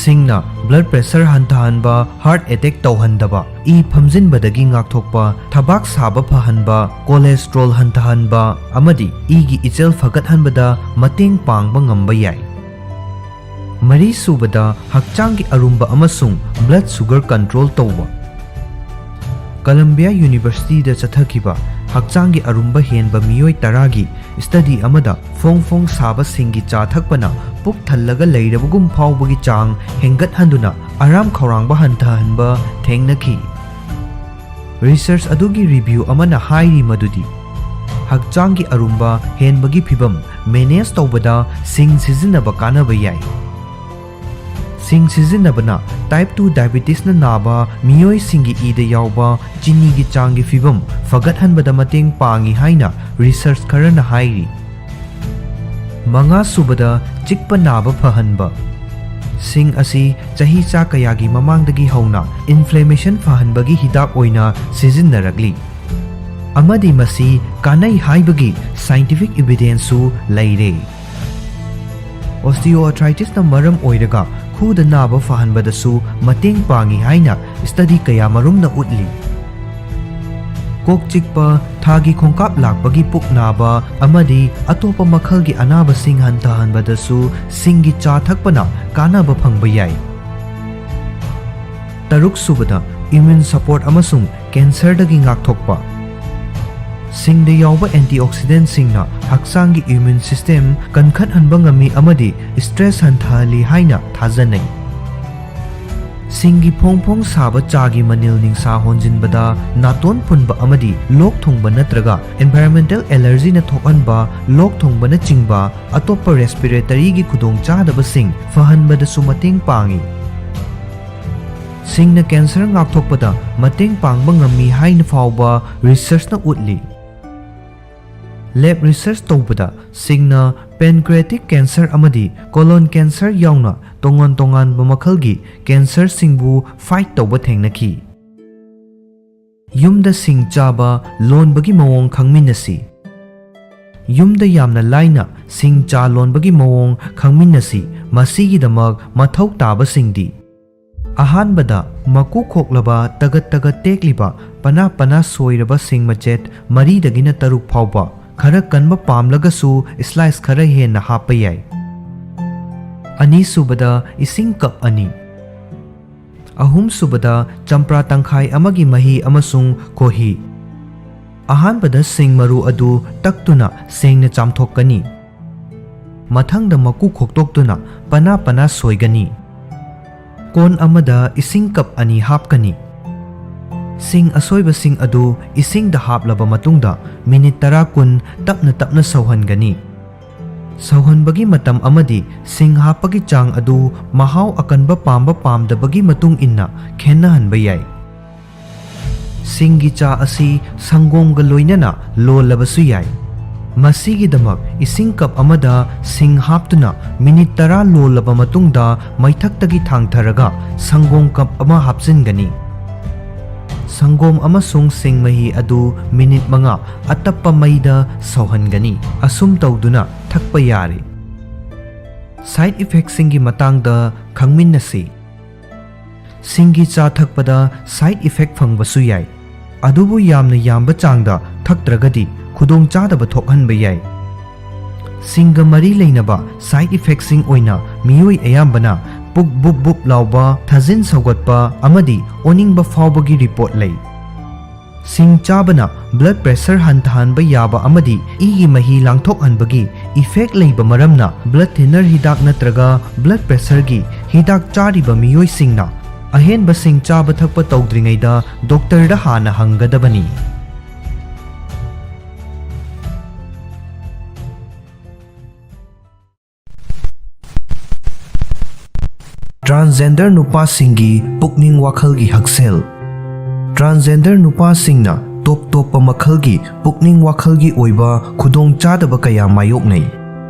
ꯁꯤꯡꯅ ꯕ꯭ꯂꯗ ꯄ꯭ꯔꯦꯁꯔ ꯍꯟꯊꯍꯟꯕ, ꯍꯥꯔꯠ ꯑꯦꯇꯦꯛ ꯇꯧꯍꯟꯗꯕ, ꯏ ꯐꯝꯖꯤꯟꯕꯗꯒꯤ ꯉꯥꯛꯊꯣꯛꯄ, ꯊꯕꯥꯛ ꯁꯥꯕ ꯐꯍꯟꯕ, ꯀꯣꯂꯦꯁꯇ꯭ꯔꯣꯜ ꯍꯟꯊꯍꯟꯕ ꯑꯃꯗꯤ ꯏꯒꯤ ꯏꯆꯦꯜ ꯐꯒꯠꯍꯟꯕꯗ ꯃꯇꯦꯡ ꯄꯥꯡꯕ ꯉꯝꯕ ꯌꯥꯏ꯫ ꯃꯔꯤꯁꯨꯕꯗ, ꯍꯛꯆꯥꯡꯒꯤ ꯑꯔꯨꯝꯕ ꯑꯃꯁꯨꯡ ꯕ꯭ꯂꯗ ꯁꯨꯒꯔ ꯀꯟꯇ꯭ꯔꯣꯜ ꯇꯧꯕ꯫ ꯀꯂꯝꯕꯤꯌꯥ ꯌꯨꯅꯤꯚꯔꯁꯤꯇꯤꯗ ꯆꯠꯊꯈꯤꯕ ꯍꯛꯆꯥꯡꯒꯤ ꯑꯔꯨꯝꯕ ꯍꯦꯟꯕ ꯃꯤꯑꯣꯏ ꯇꯔꯥꯒꯤ ꯁ꯭ꯇꯗꯤ ꯑꯃꯗ ꯐꯣꯡ ꯐꯣꯡ ꯁꯥꯕ ꯁꯤꯡꯒꯤ ꯆꯥ ꯊꯛꯄꯅ ꯄꯨꯛ ꯊꯜꯂꯒ ꯂꯩꯔꯕꯒꯨꯝ ꯐꯥꯎꯕꯒꯤ ꯆꯥꯡ ꯍꯦꯟꯒꯠꯍꯟꯗꯨꯅ ꯑꯔꯥꯝ ꯈꯧꯔꯥꯡꯕ ꯍꯟꯊꯍꯟꯕ ꯊꯦꯡꯅꯈꯤ꯫ ꯔꯤꯁꯔꯆ ꯑꯗꯨꯒꯤ ꯔꯤꯚꯤꯌꯨ ꯑꯃꯅ ꯍꯥꯏꯔꯤ ꯃꯗꯨꯗꯤ ꯍꯛꯆꯥꯡꯒꯤ ꯑꯔꯨꯝꯕ ꯍꯦꯟꯕꯒꯤ ꯐꯤꯚꯝ ꯃꯦꯅꯦꯖ ꯇꯧꯕꯗ ꯁꯤꯡ ꯁꯤꯖꯤꯟꯅꯕ ꯀꯥꯟꯅꯕ ꯌꯥꯏ꯫ ꯁꯤꯡ ꯁꯤꯖꯤꯟꯅꯕꯅ ꯇꯥꯏꯞ ꯇꯨ ꯗꯥꯏꯕꯤꯇꯤꯁꯅ ꯅꯥꯕ ꯃꯤꯑꯣꯏꯁꯤꯡꯒꯤ ꯏꯗ ꯌꯥꯎꯕ ꯆꯤꯅꯤꯒꯤ ꯆꯥꯡꯒꯤ ꯐꯤꯚꯝ ꯐꯒꯠꯍꯟꯕꯗ ꯃꯇꯦꯡ ꯄꯥꯡꯏ ꯍꯥꯏꯅ ꯔꯤꯁꯔꯆ ꯈꯔꯅ ꯍꯥꯏꯔꯤ꯫ ꯃꯉꯥꯁꯨꯕꯗ, ꯆꯤꯛꯄ ꯅꯥꯕ ꯐꯍꯟꯕ꯫ ꯁꯤꯡ ꯑꯁꯤ ꯆꯍꯤꯆꯥ ꯀꯌꯥꯒꯤ ꯃꯃꯥꯡꯗꯒꯤ ꯍꯧꯅ ꯏꯟꯐ꯭ꯂꯦꯃꯦꯁꯟ ꯐꯍꯟꯕꯒꯤ ꯍꯤꯗꯥꯛ ꯑꯣꯏꯅ ꯁꯤꯖꯤꯟꯅꯔꯛꯂꯤ, ꯑꯃꯗꯤ ꯃꯁꯤ ꯀꯥꯟꯅꯩ ꯍꯥꯏꯕꯒꯤ ꯁꯥꯏꯟꯇꯤꯐꯤꯛ ꯏꯚꯤꯗꯦꯟꯁꯁꯨ ꯂꯩꯔꯦ꯫ ꯑꯣꯁꯇꯤꯑꯣꯑꯥꯔꯊ꯭ꯔꯥꯏꯇꯤꯁꯅ ꯃꯔꯝ ꯑꯣꯏꯔꯒ ꯈꯨꯗ ꯅꯥꯕ ꯐꯍꯟꯕꯗꯁꯨ ꯃꯇꯦꯡ ꯄꯥꯡꯏ ꯍꯥꯏꯅ ꯁ꯭ꯇꯗꯤ ꯀꯌꯥꯃꯔꯨꯝꯅ ꯎꯠꯂꯤ꯫ ꯀꯣꯛ ꯆꯤꯛꯄ, ꯊꯥꯒꯤ ꯈꯣꯡꯀꯥꯞ ꯂꯥꯛꯄꯒꯤ ꯄꯨꯛ ꯅꯥꯕ ꯑꯃꯗꯤ ꯑꯇꯣꯞꯄ ꯃꯈꯜꯒꯤ ꯑꯅꯥꯕꯁꯤꯡ ꯍꯟꯊꯍꯟꯕꯗꯁꯨ ꯁꯤꯡꯒꯤ ꯆꯥ ꯊꯛꯄꯅ ꯀꯥꯟꯅꯕ ꯐꯪꯕ ꯌꯥꯏ꯫ ꯇꯔꯨꯛꯁꯨꯕꯗ, ꯏꯝꯃ꯭ꯌꯨꯟ ꯁꯄꯣꯔꯠ ꯑꯃꯁꯨꯡ ꯀꯦꯟꯁꯔꯗꯒꯤ ꯉꯥꯛꯊꯣꯛꯄ꯫ ꯁꯤꯡꯗ ꯌꯥꯎꯕ ꯑꯦꯟꯇꯤꯑꯣꯛꯁꯤꯗꯦꯟꯠꯁꯤꯡꯅ ꯍꯛꯆꯥꯡꯒꯤ ꯏꯝꯃ꯭ꯌꯨꯟ ꯁꯤꯁꯇꯦꯝ ꯀꯟꯈꯠꯍꯟꯕ ꯉꯝꯃꯤ ꯑꯃꯗꯤ ꯁ꯭ꯇ꯭ꯔꯦꯁ ꯍꯟꯊꯍꯜꯂꯤ ꯍꯥꯏꯅ ꯊꯥꯖꯅꯩ꯫ ꯁꯤꯡꯒꯤ ꯐꯣꯡ ꯐꯣꯡ ꯁꯥꯕ ꯆꯥꯒꯤ ꯃꯅꯤꯜ ꯅꯤꯡꯁꯥ ꯍꯣꯟꯖꯤꯟꯕꯗ ꯅꯥꯇꯣꯟ ꯐꯨꯟꯕ ꯑꯃꯗꯤ ꯂꯣꯛ ꯊꯨꯡꯕ ꯅꯠꯇ꯭ꯔꯒ environmental allergyꯅ ꯊꯣꯛꯍꯟꯕ ꯂꯣꯛ ꯊꯨꯡꯕꯅꯆꯤꯡꯕ ꯑꯇꯣꯞꯄ respiratoryꯒꯤ ꯈꯨꯗꯣꯡꯆꯥꯗꯕꯁꯤꯡ ꯐꯍꯟꯕꯗꯁꯨ ꯃꯇꯦꯡ ꯄꯥꯡꯏ꯫ ꯁꯤꯡꯅ cancer ꯉꯥꯛꯊꯣꯛꯄꯗ ꯃꯇꯦꯡ ꯄꯥꯡꯕ ꯉꯝꯃꯤ ꯍꯥꯏꯅ ꯐꯥꯎꯕ researchꯅ ꯎꯠꯂꯤ꯫ Lab research ꯇꯧꯕꯗ ꯁꯤꯡꯅ pancreatic cancer ꯑꯃꯗꯤ colon cancer ꯌꯥꯎꯅ ꯇꯣꯉꯥꯟ ꯇꯣꯉꯥꯟꯕ ꯃꯈꯜꯒꯤ cancerꯁꯤꯡꯕꯨ fight ꯇꯧꯕ ꯊꯦꯡꯅꯈꯤ꯫ ꯌꯨꯝꯗ ꯁꯤꯡ ꯆꯥꯕ ꯂꯣꯟꯕꯒꯤ ꯃꯑꯣꯡ ꯈꯪꯃꯤꯟꯅꯁꯤ꯫ ꯌꯨꯝꯗ ꯌꯥꯝꯅ ꯂꯥꯏꯅ ꯁꯤꯡ ꯆꯥ ꯂꯣꯟꯕꯒꯤ ꯃꯑꯣꯡ ꯈꯪꯃꯤꯟꯅꯁꯤ꯫ ꯃꯁꯤꯒꯤꯗꯃꯛ ꯃꯊꯧ ꯇꯥꯕꯁꯤꯡꯗꯤ: ꯑꯍꯥꯟꯕꯗ, ꯃꯀꯨ ꯈꯣꯛꯂꯕ, ꯇꯒꯠ ꯇꯒꯠ ꯇꯦꯛꯂꯤꯕ, ꯄꯅꯥ ꯄꯅꯥ ꯁꯣꯏꯔꯕ ꯁꯤꯡ ꯃꯆꯦꯠ ꯃꯔꯤꯗꯒꯤꯅ ꯇꯔꯨꯛ ꯐꯥꯎꯕ, ꯈꯔ ꯀꯟꯕ ꯄꯥꯝꯂꯒꯁꯨ slice ꯈꯔ ꯍꯦꯟꯅ ꯍꯥꯞꯄ ꯌꯥꯏ꯫ ꯑꯅꯤꯁꯨꯕꯗ, ꯏꯁꯤꯡ cup ꯑꯅꯤ꯫ ꯑꯍꯨꯝꯁꯨꯕꯗ, ꯆꯝꯄ꯭ꯔꯥ ꯇꯪꯈꯥꯏ ꯑꯃꯒꯤ ꯃꯍꯤ ꯑꯃꯁꯨꯡ ꯈꯣꯍꯤ꯫ ꯑꯍꯥꯟꯕꯗ ꯁꯤꯡ ꯃꯔꯨ ꯑꯗꯨ ꯇꯛꯇꯨꯅ ꯁꯦꯡꯅ ꯆꯥꯝꯊꯣꯛꯀꯅꯤ꯫ ꯃꯊꯪꯗ ꯃꯀꯨ ꯈꯣꯛꯇꯣꯛꯇꯨꯅ ꯄꯅꯥ ꯄꯅꯥ ꯁꯣꯏꯒꯅꯤ꯫ ꯀꯣꯟ ꯑꯃꯗ ꯏꯁꯤꯡ cup ꯑꯅꯤ ꯍꯥꯞꯀꯅꯤ꯫ ꯁꯤꯡ ꯑꯁꯣꯏꯕꯁꯤꯡ ꯑꯗꯨ ꯏꯁꯤꯡꯗ ꯍꯥꯞꯂꯕ ꯃꯇꯨꯡꯗ minute ꯇꯔꯥ ꯀꯨꯟ ꯇꯞꯅ ꯇꯞꯅ ꯁꯧꯍꯟꯒꯅꯤ꯫ ꯁꯧꯍꯟꯕꯒꯤ ꯃꯇꯝ ꯑꯃꯗꯤ ꯁꯤꯡ ꯍꯥꯞꯄꯒꯤ ꯆꯥꯡ ꯑꯗꯨ ꯃꯍꯥꯎ ꯑꯀꯟꯕ ꯄꯥꯝꯕ ꯄꯥꯝꯗꯕꯒꯤ ꯃꯇꯨꯡ ꯏꯟꯅ ꯈꯦꯠꯅꯍꯟꯕ ꯌꯥꯏ꯫ ꯁꯤꯡꯒꯤ ꯆꯥ ꯑꯁꯤ ꯁꯪꯒꯣꯝꯒ ꯂꯣꯏꯅꯅ ꯂꯣꯜꯂꯕꯁꯨ ꯌꯥꯏ꯫ ꯃꯁꯤꯒꯤꯗꯃꯛ ꯏꯁꯤꯡ cup ꯑꯃꯗ ꯁꯤꯡ ꯍꯥꯞꯇꯨꯅ minute ꯇꯔꯥ ꯂꯣꯜꯂꯕ ꯃꯇꯨꯡꯗ ꯃꯩꯊꯛꯇꯒꯤ ꯊꯥꯡꯊꯔꯒ ꯁꯪꯒꯣꯝ cup ꯑꯃ ꯍꯥꯞꯆꯤꯟꯒꯅꯤ꯫ ꯁꯪꯒꯣꯝ ꯑꯃꯁꯨꯡ ꯁꯤꯡ ꯃꯍꯤ ꯑꯗꯨ minute ꯃꯉꯥ ꯑꯇꯞꯄ ꯃꯩꯗ ꯁꯧꯍꯟꯒꯅꯤ꯫ ꯑꯁꯨꯝ ꯇꯧꯗꯨꯅ ꯊꯛꯄ ꯌꯥꯔꯦ꯫ Side effectꯁꯤꯡꯒꯤ ꯃꯇꯥꯡꯗ ꯈꯪꯃꯤꯟꯅꯁꯤ꯫ ꯁꯤꯡꯒꯤ ꯆꯥ ꯊꯛꯄꯗ side effect ꯐꯪꯕꯁꯨ ꯌꯥꯏ, ꯑꯗꯨꯕꯨ ꯌꯥꯝꯅ ꯌꯥꯝꯕ ꯆꯥꯡꯗ ꯊꯛꯇ꯭ꯔꯒꯗꯤ ꯈꯨꯗꯣꯡꯆꯥꯗꯕ ꯊꯣꯛꯍꯟꯕ ꯌꯥꯏ꯫ ꯁꯤꯡꯒ ꯃꯔꯤ ꯂꯩꯅꯕ side effectꯁꯤꯡ ꯑꯣꯏꯅ ꯃꯤꯑꯣꯏ ꯑꯌꯥꯝꯕꯅ ꯄꯨꯛ ꯕꯨꯞ ꯕꯨꯞ ꯂꯥꯎꯕ, ꯊꯥꯖꯤꯟ ꯁꯧꯒꯠꯄ ꯑꯃꯗꯤ ꯑꯣꯅꯤꯡꯕ ꯐꯥꯎꯕꯒꯤ report ꯂꯩ꯫ ꯁꯤꯡ ꯆꯥꯕꯅ blood pressure ꯍꯟꯊꯍꯟꯕ ꯌꯥꯕ ꯑꯃꯗꯤ ꯏꯒꯤ ꯃꯍꯤ ꯂꯥꯡꯊꯣꯛꯍꯟꯕꯒꯤ effect ꯂꯩꯕ ꯃꯔꯝꯅ blood thinner ꯍꯤꯗꯥꯛ ꯅꯠꯇ꯭ꯔꯒ blood pressureꯒꯤ ꯍꯤꯗꯥꯛ ꯆꯥꯔꯤꯕ ꯃꯤꯑꯣꯏꯁꯤꯡꯅ ꯑꯍꯦꯟꯕꯁꯤꯡ ꯆꯥꯕ ꯊꯛꯄ ꯇꯧꯗ꯭ꯔꯤꯉꯩꯗ ꯗꯣꯛꯇꯔꯗ ꯍꯥꯟꯅ ꯍꯪꯒꯗꯕꯅꯤ꯫ ꯇ꯭ꯔꯥꯟꯁꯖꯦꯟꯗꯔ ꯅꯨꯄꯥꯁꯤꯡꯒꯤ ꯄꯨꯛꯅꯤꯡ ꯋꯥꯈꯜꯒꯤ ꯍꯛꯁꯦꯜ꯫ ꯇ꯭ꯔꯥꯟꯁꯖꯦꯟꯗꯔ ꯅꯨꯄꯥꯁꯤꯡꯅ ꯇꯣꯞ ꯇꯣꯞꯄ ꯃꯈꯜꯒꯤ ꯄꯨꯛꯅꯤꯡ ꯋꯥꯈꯜꯒꯤ ꯑꯣꯏꯕ ꯈꯨꯗꯣꯡꯆꯥꯗꯕ ꯀꯌꯥ ꯃꯥꯌꯣꯛꯅꯩ꯫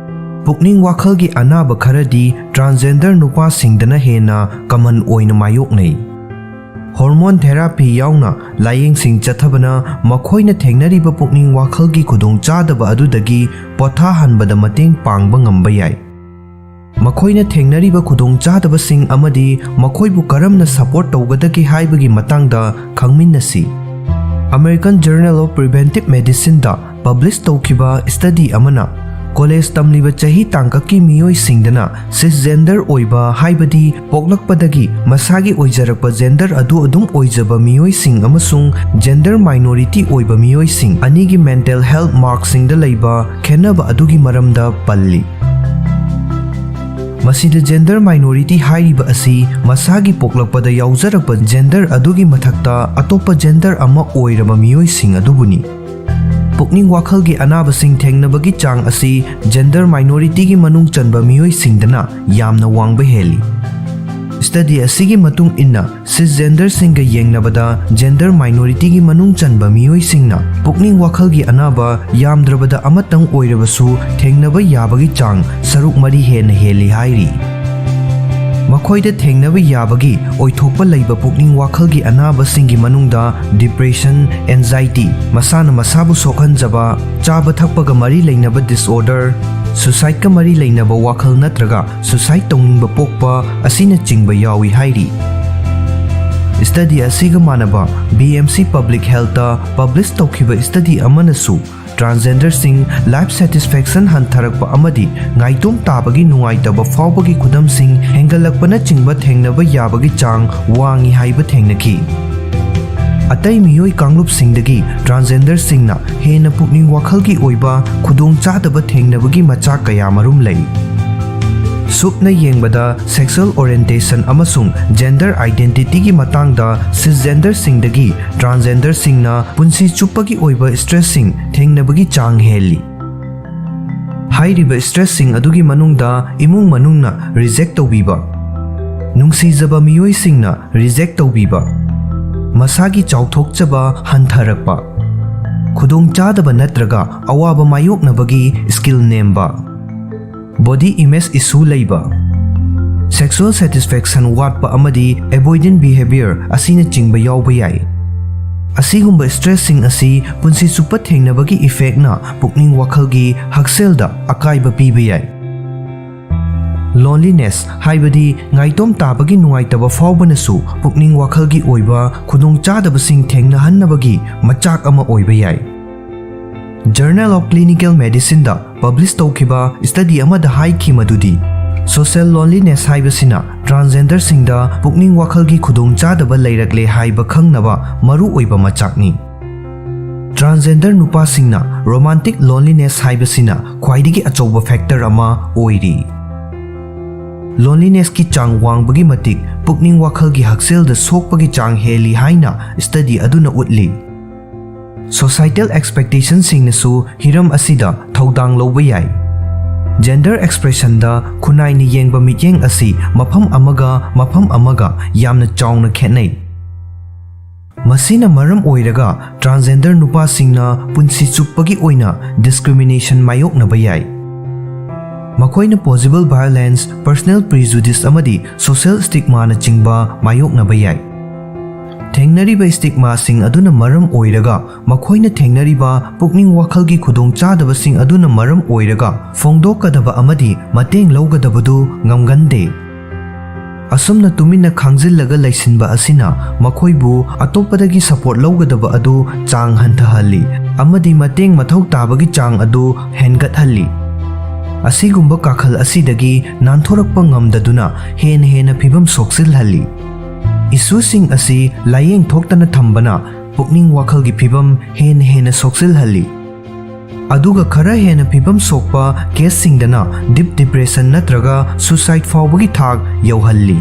ꯄꯨꯛꯅꯤꯡ ꯋꯥꯈꯜꯒꯤ ꯑꯅꯥꯕ ꯈꯔꯗꯤ ꯇ꯭ꯔꯥꯟꯁꯖꯦꯟꯗꯔ ꯅꯨꯄꯥꯁꯤꯡꯗꯅ ꯍꯦꯟꯅ ꯀꯃꯟ ꯑꯣꯏꯅ ꯃꯥꯌꯣꯛꯅꯩ꯫ ꯍꯣꯔꯃꯣꯟ ꯊꯦꯔꯥꯄꯤ ꯌꯥꯎꯅ ꯂꯥꯌꯦꯡꯁꯤꯡ ꯆꯠꯊꯕꯅ ꯃꯈꯣꯏꯅ ꯊꯦꯡꯅꯔꯤꯕ ꯄꯨꯛꯅꯤꯡ ꯋꯥꯈꯜꯒꯤ ꯈꯨꯗꯣꯡꯆꯥꯗꯕ ꯑꯗꯨꯗꯒꯤ ꯄꯣꯊꯥꯍꯟꯕꯗ ꯃꯇꯦꯡ ꯄꯥꯡꯕ ꯉꯝꯕ ꯌꯥꯏ꯫ ꯃꯈꯣꯏꯅ ꯊꯦꯡꯅꯔꯤꯕ ꯈꯨꯗꯣꯡꯆꯥꯗꯕꯁꯤꯡ ꯑꯃꯗꯤ ꯃꯈꯣꯏꯕꯨ ꯀꯔꯝꯅ ꯁꯄꯣꯔꯠ ꯇꯧꯒꯗꯒꯦ ꯍꯥꯏꯕꯒꯤ ꯃꯇꯥꯡꯗ ꯈꯪꯃꯤꯟꯅꯁꯤ꯫ American Journal of Preventive Medicineꯗ ꯄꯕ꯭ꯂꯤꯁ ꯇꯧꯈꯤꯕ ꯁ꯭ꯇꯗꯤ ꯑꯃꯅ ꯀꯣꯂꯦꯖ ꯇꯝꯂꯤꯕ ꯆꯍꯤ ꯇꯥꯡꯀꯛꯀꯤ ꯃꯤꯑꯣꯏꯁꯤꯡꯗꯅ ꯁꯤꯁꯖꯦꯟꯗꯔ ꯑꯣꯏꯕ, ꯍꯥꯏꯕꯗꯤ ꯄꯣꯛꯂꯛꯄꯗꯒꯤ ꯃꯁꯥꯒꯤ ꯑꯣꯏꯖꯔꯛꯄ ꯖꯦꯟꯗꯔ ꯑꯗꯨ ꯑꯗꯨꯝ ꯑꯣꯏꯖꯕ ꯃꯤꯑꯣꯏꯁꯤꯡ ꯑꯃꯁꯨꯡ ꯖꯦꯟꯗꯔ ꯃꯥꯏꯅꯣꯔꯤꯇꯤ ꯑꯣꯏꯕ ꯃꯤꯑꯣꯏꯁꯤꯡ ꯑꯅꯤꯒꯤ ꯃꯦꯟꯇꯦꯜ ꯍꯦꯜꯊ ꯃꯥꯔꯛꯁꯤꯡꯗ ꯂꯩꯕ ꯈꯦꯠꯅꯕ ꯑꯗꯨꯒꯤ ꯃꯔꯝꯗ ꯄꯜꯂꯤ꯫ ꯃꯁꯤꯗ ꯖꯦꯟꯗꯔ ꯃꯥꯏꯅꯣꯔꯤꯇꯤ ꯍꯥꯏꯔꯤꯕ ꯑꯁꯤ ꯃꯁꯥꯒꯤ ꯄꯣꯛꯂꯛꯄꯗ ꯌꯥꯎꯖꯔꯛꯄ ꯖꯦꯟꯗꯔ ꯑꯗꯨꯒꯤ ꯃꯊꯛꯇ ꯑꯇꯣꯞꯄ ꯖꯦꯟꯗꯔ ꯑꯃ ꯑꯣꯏꯔꯕ ꯃꯤꯑꯣꯏꯁꯤꯡ ꯑꯗꯨꯕꯨꯅꯤ꯫ ꯄꯨꯛꯅꯤꯡ ꯋꯥꯈꯜꯒꯤ ꯑꯅꯥꯕꯁꯤꯡ ꯊꯦꯡꯅꯕꯒꯤ ꯆꯥꯡ ꯑꯁꯤ ꯖꯦꯟꯗꯔ ꯃꯥꯏꯅꯣꯔꯤꯇꯤꯒꯤ ꯃꯅꯨꯡ ꯆꯟꯕ ꯃꯤꯑꯣꯏꯁꯤꯡꯗꯅ ꯌꯥꯝꯅ ꯋꯥꯡꯕ ꯍꯦꯜꯂꯤ꯫ ꯁ꯭ꯇꯗꯤ ꯑꯁꯤꯒꯤ ꯃꯇꯨꯡ ꯏꯟꯅ, ꯁꯤꯁꯖꯦꯟꯗꯔꯁꯤꯡꯒ ꯌꯦꯡꯅꯕꯗ ꯖꯦꯟꯗꯔ ꯃꯥꯏꯅꯣꯔꯤꯇꯤꯒꯤ ꯃꯅꯨꯡ ꯆꯟꯕ ꯃꯤꯑꯣꯏꯁꯤꯡꯅ ꯄꯨꯛꯅꯤꯡ ꯋꯥꯈꯜꯒꯤ ꯑꯅꯥꯕ ꯌꯥꯝꯗ꯭ꯔꯕꯗ ꯑꯃꯇꯪ ꯑꯣꯏꯔꯕꯁꯨ ꯊꯦꯡꯅꯕ ꯌꯥꯕꯒꯤ ꯆꯥꯡ ꯁꯔꯨꯛ ꯃꯔꯤ ꯍꯦꯟꯅ ꯍꯦꯜꯂꯤ ꯍꯥꯏꯔꯤ꯫ ꯃꯈꯣꯏꯗ ꯊꯦꯡꯅꯕ ꯌꯥꯕꯒꯤ ꯑꯣꯏꯊꯣꯛꯄ ꯂꯩꯕ ꯄꯨꯛꯅꯤꯡ ꯋꯥꯈꯜꯒꯤ ꯑꯅꯥꯕꯁꯤꯡꯒꯤ ꯃꯅꯨꯡꯗ ꯗꯤꯄ꯭ꯔꯦꯁꯟ, ꯑꯦꯟꯖꯥꯏꯇꯤ, ꯃꯁꯥꯅ ꯃꯁꯥꯕꯨ ꯁꯣꯛꯍꯟꯖꯕ, ꯆꯥꯕ ꯊꯛꯄꯒ ꯃꯔꯤ ꯂꯩꯅꯕ ꯗꯤꯁꯑꯣꯔꯗꯔ, ꯁꯨꯁꯥꯏꯗꯀ ꯃꯔꯤ ꯂꯩꯅꯕ ꯋꯥꯈꯜ ꯅꯠꯇ꯭ꯔꯒ ꯁꯨꯁꯥꯏꯗ ꯇꯧꯅꯤꯡꯕ ꯄꯣꯛꯄ ꯑꯁꯤꯅꯆꯤꯡꯕ ꯌꯥꯎꯏ ꯍꯥꯏꯔꯤ꯫ ꯁ꯭ꯇꯗꯤ ꯑꯁꯤꯒ ꯃꯥꯟꯅꯕ ꯕꯤ ꯑꯦꯝ ꯁꯤ ꯄꯕ꯭ꯂꯤꯛ ꯍꯦꯜꯊꯇ ꯄꯕ꯭ꯂꯤꯁ ꯇꯧꯈꯤꯕ ꯁ꯭ꯇꯗꯤ ꯑꯃꯅꯁꯨ ꯇ꯭ꯔꯥꯟꯁꯖꯦꯟꯗꯔꯁꯤꯡ ꯂꯥꯏꯐ ꯁꯦꯇꯤꯁꯐꯦꯛꯁꯟ ꯍꯟꯊꯔꯛꯄ ꯑꯃꯗꯤ ꯉꯥꯏꯇꯣꯝ ꯇꯥꯕꯒꯤ ꯅꯨꯡꯉꯥꯏꯇꯕ ꯐꯥꯎꯕꯒꯤ ꯈꯨꯗꯝꯁꯤꯡ ꯍꯦꯟꯒꯠꯂꯛꯄꯅꯆꯤꯡꯕ ꯊꯦꯡꯅꯕ ꯌꯥꯕꯒꯤ ꯆꯥꯡ ꯋꯥꯡꯏ ꯍꯥꯏꯕ ꯊꯦꯡꯅꯈꯤ꯫ ꯑꯇꯩ ꯃꯤꯑꯣꯏ ꯀꯥꯡꯂꯨꯞꯁꯤꯡꯗꯒꯤ ꯇ꯭ꯔꯥꯟꯁꯖꯦꯟꯗꯔꯁꯤꯡꯅ ꯍꯦꯟꯅ ꯄꯨꯛꯅꯤꯡ ꯋꯥꯈꯜꯒꯤ ꯑꯣꯏꯕ ꯈꯨꯗꯣꯡꯆꯥꯗꯕ ꯊꯦꯡꯅꯕꯒꯤ ꯃꯆꯥꯛ ꯀꯌꯥꯃꯔꯨꯝ ꯂꯩ꯫ ꯁꯨꯞꯅ ꯌꯦꯡꯕꯗ, sexual orientation ꯑꯃꯁꯨꯡ gender identityꯒꯤ ꯃꯇꯥꯡꯗ cisgenderꯁꯤꯡꯗꯒꯤ transgenderꯁꯤꯡꯅ ꯄꯨꯟꯁꯤ ꯆꯨꯞꯄꯒꯤ ꯑꯣꯏꯕ stressꯁꯤꯡ ꯊꯦꯡꯅꯕꯒꯤ ꯆꯥꯡ ꯍꯦꯜꯂꯤ꯫ ꯍꯥꯏꯔꯤꯕ stressꯁꯤꯡ ꯑꯗꯨꯒꯤ ꯃꯅꯨꯡꯗ ꯏꯃꯨꯡ ꯃꯅꯨꯡꯅ reject ꯇꯧꯕꯤꯕ, ꯅꯨꯡꯁꯤꯖꯕ ꯃꯤꯑꯣꯏꯁꯤꯡꯅ reject ꯇꯧꯕꯤꯕ, ꯃꯁꯥꯒꯤ ꯆꯥꯎꯊꯣꯛꯆꯕ ꯍꯟꯊꯔꯛꯄ, ꯈꯨꯗꯣꯡꯆꯥꯗꯕ ꯅꯠꯇ꯭ꯔꯒ ꯑꯋꯥꯕ ꯃꯥꯌꯣꯛꯅꯕꯒꯤ skill ꯅꯦꯝꯕ, body image issue ꯂꯩꯕ, sexual satisfaction ꯋꯥꯠꯄ ꯑꯃꯗꯤ avoidant behavior ꯑꯁꯤꯅꯆꯤꯡꯕ ꯌꯥꯎꯕ ꯌꯥꯏ꯫ ꯑꯁꯤꯒꯨꯝꯕ stressꯁꯤꯡ ꯑꯁꯤ ꯄꯨꯟꯁꯤ ꯆꯨꯞꯄ ꯊꯦꯡꯅꯕꯒꯤ effectꯅ ꯄꯨꯛꯅꯤꯡ ꯋꯥꯈꯜꯒꯤ ꯍꯛꯁꯦꯜꯗ ꯑꯀꯥꯏꯕ ꯄꯤꯕ ꯌꯥꯏ꯫ Loneliness ꯍꯥꯏꯕꯗꯤ ꯉꯥꯏꯇꯣꯝ ꯇꯥꯕꯒꯤ ꯅꯨꯡꯉꯥꯏꯇꯕ ꯐꯥꯎꯕꯅꯁꯨ ꯄꯨꯛꯅꯤꯡ ꯋꯥꯈꯜꯒꯤ ꯑꯣꯏꯕ ꯈꯨꯗꯣꯡꯆꯥꯗꯕꯁꯤꯡ ꯊꯦꯡꯅꯍꯟꯅꯕꯒꯤ ꯃꯆꯥꯛ ꯑꯃ ꯑꯣꯏꯕ ꯌꯥꯏ꯫ Journal of Clinical Medicineꯗ publish ꯇꯧꯈꯤꯕ study ꯑꯃꯗ ꯍꯥꯏꯈꯤ ꯃꯗꯨꯗꯤ, social loneliness ꯍꯥꯏꯕꯁꯤꯅ transgenderꯁꯤꯡꯗ ꯄꯨꯛꯅꯤꯡ ꯋꯥꯈꯜꯒꯤ ꯈꯨꯗꯣꯡꯆꯥꯗꯕ ꯂꯩꯔꯛꯂꯦ ꯍꯥꯏꯕ ꯈꯪꯅꯕ ꯃꯔꯨꯑꯣꯏꯕ ꯃꯆꯥꯛꯅꯤ꯫ Transgender ꯅꯨꯄꯥꯁꯤꯡꯅ romantic loneliness ꯍꯥꯏꯕꯁꯤꯅ ꯈ꯭ꯋꯥꯏꯗꯒꯤ ꯑꯆꯧꯕ factor ꯑꯃ ꯑꯣꯏꯔꯤ꯫ Lonelinessꯀꯤ ꯆꯥꯡ ꯋꯥꯡꯕꯒꯤ ꯃꯇꯤꯛ ꯄꯨꯛꯅꯤꯡ ꯋꯥꯈꯜꯒꯤ ꯍꯛꯁꯦꯜꯗ ꯁꯣꯛꯄꯒꯤ ꯆꯥꯡ ꯍꯦꯜꯂꯤ ꯍꯥꯏꯅ study ꯑꯗꯨꯅ ꯎꯠꯂꯤ꯫ Societal expectationꯁꯤꯡꯅꯁꯨ ꯍꯤꯔꯝ ꯑꯁꯤꯗ ꯊꯧꯗꯥꯡ ꯂꯧꯕ ꯌꯥꯏ꯫ Gender expressionꯗ ꯈꯨꯟꯅꯥꯏꯅ ꯌꯦꯡꯕ ꯃꯤꯠꯌꯦꯡ ꯑꯁꯤ ꯃꯐꯝ ꯑꯃꯒ ꯃꯐꯝ ꯑꯃꯒ ꯌꯥꯝꯅ ꯆꯥꯎꯅ ꯈꯦꯠꯅꯩ꯫ ꯃꯁꯤꯅ ꯃꯔꯝ ꯑꯣꯏꯔꯒ transgender ꯅꯨꯄꯥꯁꯤꯡꯅ ꯄꯨꯟꯁꯤ ꯆꯨꯞꯄꯒꯤ ꯑꯣꯏꯅ discrimination ꯃꯥꯌꯣꯛꯅꯕ ꯌꯥꯏ꯫ ꯃꯈꯣꯏꯅ possible violence, personal prejudice ꯑꯃꯗꯤ social stigmaꯅꯆꯤꯡꯕ ꯃꯥꯌꯣꯛꯅꯕ ꯌꯥꯏ꯫ ꯊꯦꯡꯅꯔꯤꯕ stigmaꯁꯤꯡ ꯑꯗꯨꯅ ꯃꯔꯝ ꯑꯣꯏꯔꯒ ꯃꯈꯣꯏꯅ ꯊꯦꯡꯅꯔꯤꯕ ꯄꯨꯛꯅꯤꯡ ꯋꯥꯈꯜꯒꯤ ꯈꯨꯗꯣꯡꯆꯥꯗꯕꯁꯤꯡ ꯑꯗꯨꯅ ꯃꯔꯝ ꯑꯣꯏꯔꯒ ꯐꯣꯡꯗꯣꯛꯀꯗꯕ ꯑꯃꯗꯤ ꯃꯇꯦꯡ ꯂꯧꯒꯗꯕꯗꯨ ꯉꯝꯒꯟꯗꯦ꯫ ꯑꯁꯨꯝꯅ ꯇꯨꯃꯤꯟꯅ ꯈꯥꯡꯖꯤꯜꯂꯒ ꯂꯩꯁꯤꯟꯕ ꯑꯁꯤꯅ ꯃꯈꯣꯏꯕꯨ ꯑꯇꯣꯞꯄꯗꯒꯤ support ꯂꯧꯒꯗꯕ ꯑꯗꯨ ꯆꯥꯡ ꯍꯟꯊꯍꯜꯂꯤ ꯑꯃꯗꯤ ꯃꯇꯦꯡ ꯃꯊꯧ ꯇꯥꯕꯒꯤ ꯆꯥꯡ ꯑꯗꯨ ꯍꯦꯟꯒꯠꯍꯜꯂꯤ꯫ ꯑꯁꯤꯒꯨꯝꯕ ꯀꯥꯈꯜ ꯑꯁꯤꯗꯒꯤ ꯅꯥꯟꯊꯣꯔꯛꯄ ꯉꯝꯗꯗꯨꯅ ꯍꯦꯟꯅ ꯍꯦꯟꯅ ꯐꯤꯕꯝ ꯁꯣꯛꯆꯤꯜꯍꯜꯂꯤ꯫ Issueꯁꯤꯡ ꯑꯁꯤ ꯂꯥꯌꯦꯡ ꯊꯣꯛꯇꯅ ꯊꯝꯕꯅ ꯄꯨꯛꯅꯤꯡ ꯋꯥꯈꯜꯒꯤ ꯐꯤꯕꯝ ꯍꯦꯟꯅ ꯍꯦꯟꯅ ꯁꯣꯛꯆꯤꯜꯍꯜꯂꯤ꯫ ꯑꯗꯨꯒ ꯈꯔ ꯍꯦꯟꯅ ꯐꯤꯕꯝ ꯁꯣꯛꯄ ꯀꯦꯁꯁꯤꯡꯗꯅ ꯗꯤꯞ ꯗꯤꯄ꯭ꯔꯦꯁꯟ ꯅꯠꯇ꯭ꯔꯒ ꯁꯨꯁꯥꯏꯗ ꯐꯥꯎꯕꯒꯤ ꯊꯥꯛ ꯌꯧꯍꯜꯂꯤ꯫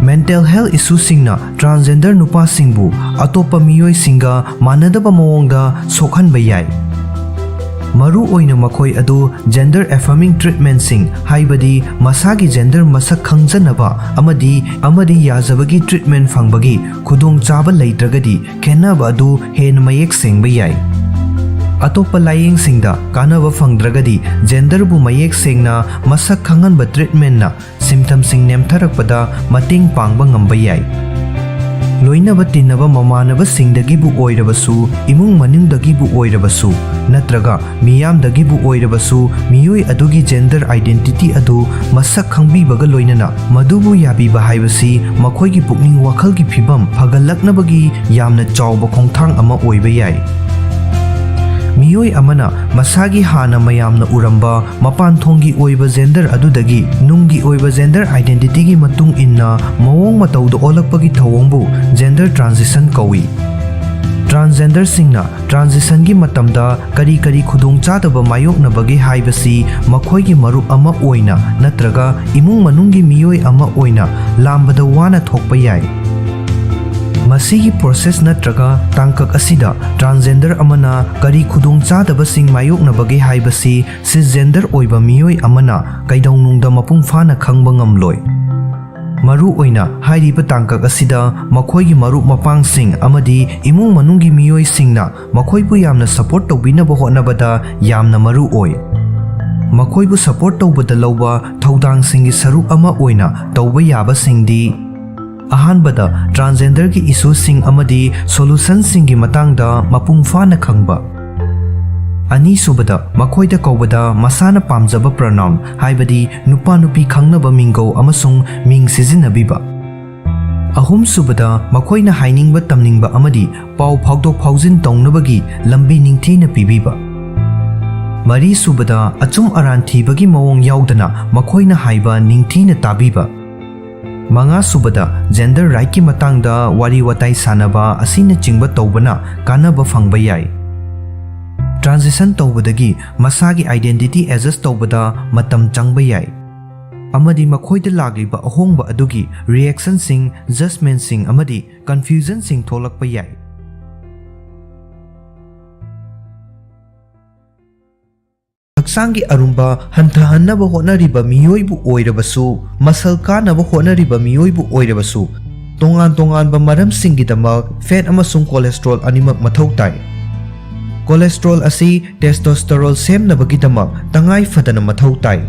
ꯃꯦꯟꯇꯦꯜ ꯍꯦꯜꯊ ꯏꯁꯨꯁꯤꯡꯅ ꯇ꯭ꯔꯥꯟꯁꯖꯦꯟꯗꯔ ꯅꯨꯄꯥꯁꯤꯡꯕꯨ ꯑꯇꯣꯞꯄ ꯃꯤꯑꯣꯏꯁꯤꯡꯒ ꯃꯥꯟꯅꯗꯕ ꯃꯑꯣꯡꯗ ꯁꯣꯛꯍꯟꯕ ꯌꯥꯏ꯫ ꯃꯔꯨ ꯑꯣꯏꯅ ꯃꯈꯣꯏ ꯑꯗꯨ ꯖꯦꯟꯗꯔ ꯑꯦꯐꯔꯃꯤꯡ ꯇ꯭ꯔꯤꯠꯃꯦꯟꯠꯁꯤꯡ, ꯍꯥꯏꯕꯗꯤ ꯃꯁꯥꯒꯤ ꯖꯦꯟꯗꯔ ꯃꯁꯛ ꯈꯪꯖꯅꯕ ꯑꯃꯗꯤ, ꯑꯃꯗꯤ ꯌꯥꯖꯕꯒꯤ ꯇ꯭ꯔꯤꯠꯃꯦꯟꯠ ꯐꯪꯕꯒꯤ ꯈꯨꯗꯣꯡꯆꯥꯕ ꯂꯩꯇ꯭ꯔꯒꯗꯤ, ꯈꯦꯠꯅꯕ ꯑꯗꯨ ꯍꯦꯟꯅ ꯃꯌꯦꯛ ꯁꯦꯡꯕ ꯌꯥꯏ꯫ ꯑꯇꯣꯞꯄ ꯂꯥꯌꯦꯡꯁꯤꯡꯗ ꯀꯥꯟꯅꯕ ꯐꯪꯗ꯭ꯔꯒꯗꯤ, ꯖꯦꯟꯗꯔꯕꯨ ꯃꯌꯦꯛ ꯁꯦꯡꯅ ꯃꯁꯛ ꯈꯪꯍꯟꯕ ꯇ꯭ꯔꯤꯠꯃꯦꯟꯠꯅ ꯁꯤꯝꯇꯝꯁꯤꯡ ꯅꯦꯝꯊꯔꯛꯄꯗ ꯃꯇꯦꯡ ꯄꯥꯡꯕ ꯉꯝꯕ ꯌꯥꯏ꯫ ꯂꯣꯏꯅꯕ ꯇꯤꯟꯅꯕ ꯃꯃꯥꯟꯅꯕꯁꯤꯡꯗꯒꯤꯕꯨ ꯑꯣꯏꯔꯕꯁꯨ, ꯏꯃꯨꯡ ꯃꯅꯨꯡꯗꯒꯤꯕꯨ ꯑꯣꯏꯔꯕꯁꯨ, ꯅꯠꯇ꯭ꯔꯒ ꯃꯤꯌꯥꯝꯗꯒꯤꯕꯨ ꯑꯣꯏꯔꯕꯁꯨ, ꯃꯤꯑꯣꯏ ꯑꯗꯨꯒꯤ ꯖꯦꯟꯗꯔ ꯑꯥꯏꯗꯦꯟꯇꯤꯇꯤ ꯑꯗꯨ ꯃꯁꯛ ꯈꯪꯕꯤꯕꯒ ꯂꯣꯏꯅꯅ ꯃꯗꯨꯕꯨ ꯌꯥꯕꯤꯕ ꯍꯥꯏꯕꯁꯤ ꯃꯈꯣꯏꯒꯤ ꯄꯨꯛꯅꯤꯡ ꯋꯥꯈꯜꯒꯤ ꯐꯤꯕꯝ ꯐꯒꯠꯂꯛꯅꯕꯒꯤ ꯌꯥꯝꯅ ꯆꯥꯎꯕ ꯈꯣꯡꯊꯥꯡ ꯑꯃ ꯑꯣꯏꯕ ꯌꯥꯏ꯫ ꯃꯤꯑꯣꯏ ꯑꯃꯅ ꯃꯁꯥꯒꯤ ꯍꯥꯟꯅ ꯃꯌꯥꯝꯅ ꯎꯔꯝꯕ ꯃꯄꯥꯟ ꯊꯣꯡꯒꯤ ꯑꯣꯏꯕ ꯖꯦꯟꯗꯔ ꯑꯗꯨꯗꯒꯤ ꯅꯨꯡꯒꯤ ꯑꯣꯏꯕ ꯖꯦꯟꯗꯔ ꯑꯥꯏꯗꯦꯟꯇꯤꯇꯤꯒꯤ ꯃꯇꯨꯡ ꯏꯟꯅ ꯃꯑꯣꯡ ꯃꯇꯧꯗ ꯑꯣꯜꯂꯛꯄꯒꯤ ꯊꯧꯑꯣꯡꯕꯨ ꯖꯦꯟꯗꯔ ꯇ꯭ꯔꯥꯟꯖꯤꯁꯟ ꯀꯧꯏ꯫ ꯇ꯭ꯔꯥꯟꯁꯖꯦꯟꯗꯔꯁꯤꯡꯅ ꯇ꯭ꯔꯥꯟꯖꯤꯁꯟꯒꯤ ꯃꯇꯝꯗ ꯀꯔꯤ ꯀꯔꯤ ꯈꯨꯗꯣꯡꯆꯥꯗꯕ ꯃꯥꯌꯣꯛꯅꯕꯒꯦ ꯍꯥꯏꯕꯁꯤ ꯃꯈꯣꯏꯒꯤ ꯃꯔꯨꯞ ꯑꯃ ꯑꯣꯏꯅ ꯅꯠꯇ꯭ꯔꯒ ꯏꯃꯨꯡ ꯃꯅꯨꯡꯒꯤ ꯃꯤꯑꯣꯏ ꯑꯃ ꯑꯣꯏꯅ ꯂꯥꯝꯕꯗ ꯋꯥꯅ ꯊꯣꯛꯄ ꯌꯥꯏ꯫ ꯃꯁꯤꯒꯤ ꯄ꯭ꯔꯣꯁꯦꯁ ꯅꯠꯇ꯭ꯔꯒ ꯇꯥꯡꯀꯛ ꯑꯁꯤꯗ ꯇ꯭ꯔꯥꯟꯁꯖꯦꯟꯗꯔ ꯑꯃꯅ ꯀꯔꯤ ꯈꯨꯗꯣꯡꯆꯥꯗꯕꯁꯤꯡ ꯃꯥꯌꯣꯛꯅꯕꯒꯦ ꯍꯥꯏꯕꯁꯤ ꯁꯤꯁꯖꯦꯟꯗꯔ ꯑꯣꯏꯕ ꯃꯤꯑꯣꯏ ꯑꯃꯅ ꯀꯩꯗꯧꯅꯨꯡꯗ ꯃꯄꯨꯡ ꯐꯥꯅ ꯈꯪꯕ ꯉꯝꯂꯣꯏ꯫ ꯃꯔꯨ ꯑꯣꯏꯅ ꯍꯥꯏꯔꯤꯕ ꯇꯥꯡꯀꯛ ꯑꯁꯤꯗ ꯃꯈꯣꯏꯒꯤ ꯃꯔꯨꯞ ꯃꯄꯥꯡꯁꯤꯡ ꯑꯃꯗꯤ ꯏꯃꯨꯡ ꯃꯅꯨꯡꯒꯤ ꯃꯤꯑꯣꯏꯁꯤꯡꯅ ꯃꯈꯣꯏꯕꯨ ꯌꯥꯝꯅ ꯁꯄꯣꯔꯠ ꯇꯧꯕꯤꯅꯕ ꯍꯣꯠꯅꯕꯗ ꯌꯥꯝꯅ ꯃꯔꯨ ꯑꯣꯏ꯫ ꯃꯈꯣꯏꯕꯨ ꯁꯄꯣꯔꯠ ꯇꯧꯕꯗ ꯂꯧꯕ ꯊꯧꯗꯥꯡꯁꯤꯡꯒꯤ ꯁꯔꯨꯛ ꯑꯃ ꯑꯣꯏꯅ ꯇꯧꯕ ꯌꯥꯕꯁꯤꯡꯗꯤ: ꯑꯍꯥꯟꯕꯗ, ꯇ꯭ꯔꯥꯟꯁꯖꯦꯟꯗꯔꯒꯤ ꯏꯁꯨꯁꯤꯡ ꯑꯃꯗꯤ ꯁꯣꯂꯨꯁꯟꯁꯤꯡꯒꯤ ꯃꯇꯥꯡꯗ ꯃꯄꯨꯡ ꯐꯥꯅ ꯈꯪꯕ꯫ ꯑꯅꯤꯁꯨꯕꯗ, ꯃꯈꯣꯏꯗ ꯀꯧꯕꯗ ꯃꯁꯥꯅ ꯄꯥꯝꯖꯕ ꯄ꯭ꯔꯣꯅꯥꯎꯟ, ꯍꯥꯏꯕꯗꯤ ꯅꯨꯄꯥ ꯅꯨꯄꯤ ꯈꯪꯅꯕ ꯃꯤꯡꯒꯧ ꯑꯃꯁꯨꯡ ꯃꯤꯡ ꯁꯤꯖꯤꯟꯅꯕꯤꯕ꯫ ꯑꯍꯨꯝꯁꯨꯕꯗ, ꯃꯈꯣꯏꯅ ꯍꯥꯏꯅꯤꯡꯕ ꯇꯝꯅꯤꯡꯕ ꯑꯃꯗꯤ ꯄꯥꯎ ꯐꯥꯎꯗꯣꯛ ꯐꯥꯎꯖꯤꯟ ꯇꯧꯅꯕꯒꯤ ꯂꯝꯕꯤ ꯅꯤꯡꯊꯤꯅ ꯄꯤꯕꯤꯕ꯫ ꯃꯔꯤꯁꯨꯕꯗ, ꯑꯆꯨꯝ ꯑꯔꯥꯟ ꯊꯤꯕꯒꯤ ꯃꯑꯣꯡ ꯌꯥꯎꯗꯅ ꯃꯈꯣꯏꯅ ꯍꯥꯏꯕ ꯅꯤꯡꯊꯤꯅ ꯇꯥꯕꯤꯕ꯫ ꯃꯉꯥꯁꯨꯕꯗ, ꯖꯦꯟꯗꯔ ꯔꯥꯏꯠꯀꯤ ꯃꯇꯥꯡꯗ ꯋꯥꯔꯤ ꯋꯥꯇꯥꯏ ꯁꯥꯟꯅꯕ ꯑꯁꯤꯅꯆꯤꯡꯕ ꯇꯧꯕꯅ ꯀꯥꯟꯅꯕ ꯐꯪꯕ ꯌꯥꯏ꯫ Transition ꯇꯧꯕꯗꯒꯤ ꯃꯁꯥꯒꯤ identity adjust ꯇꯧꯕꯗ ꯃꯇꯝ ꯆꯪꯕ ꯌꯥꯏ, ꯑꯃꯗꯤ ꯃꯈꯣꯏꯗ ꯂꯥꯛꯂꯤꯕ ꯑꯍꯣꯡꯕ ꯑꯗꯨꯒꯤ reactionꯁꯤꯡ, judgementꯁꯤꯡ ꯑꯃꯗꯤ confusionꯁꯤꯡ ꯊꯣꯛꯂꯛꯄ ꯌꯥꯏ꯫ ꯍꯛꯆꯥꯡꯒꯤ ꯑꯔꯨꯝꯕ ꯍꯟꯊꯍꯟꯅꯕ ꯍꯣꯠꯅꯔꯤꯕ ꯃꯤꯑꯣꯏꯕꯨ ꯑꯣꯏꯔꯕꯁꯨ, muscle ꯀꯥꯅꯕ ꯍꯣꯠꯅꯔꯤꯕ ꯃꯤꯑꯣꯏꯕꯨ ꯑꯣꯏꯔꯕꯁꯨ, ꯇꯣꯉꯥꯟ ꯇꯣꯉꯥꯟꯕ ꯃꯔꯝꯁꯤꯡꯒꯤꯗꯃꯛ fat ꯑꯃꯁꯨꯡ cholesterol ꯑꯅꯤꯃꯛ ꯃꯊꯧ ꯇꯥꯏ꯫ Cholesterol ꯑꯁꯤ testosterone ꯁꯦꯝꯅꯕꯒꯤꯗꯃꯛ ꯇꯉꯥꯏ ꯐꯗꯅ ꯃꯊꯧ ꯇꯥꯏ꯫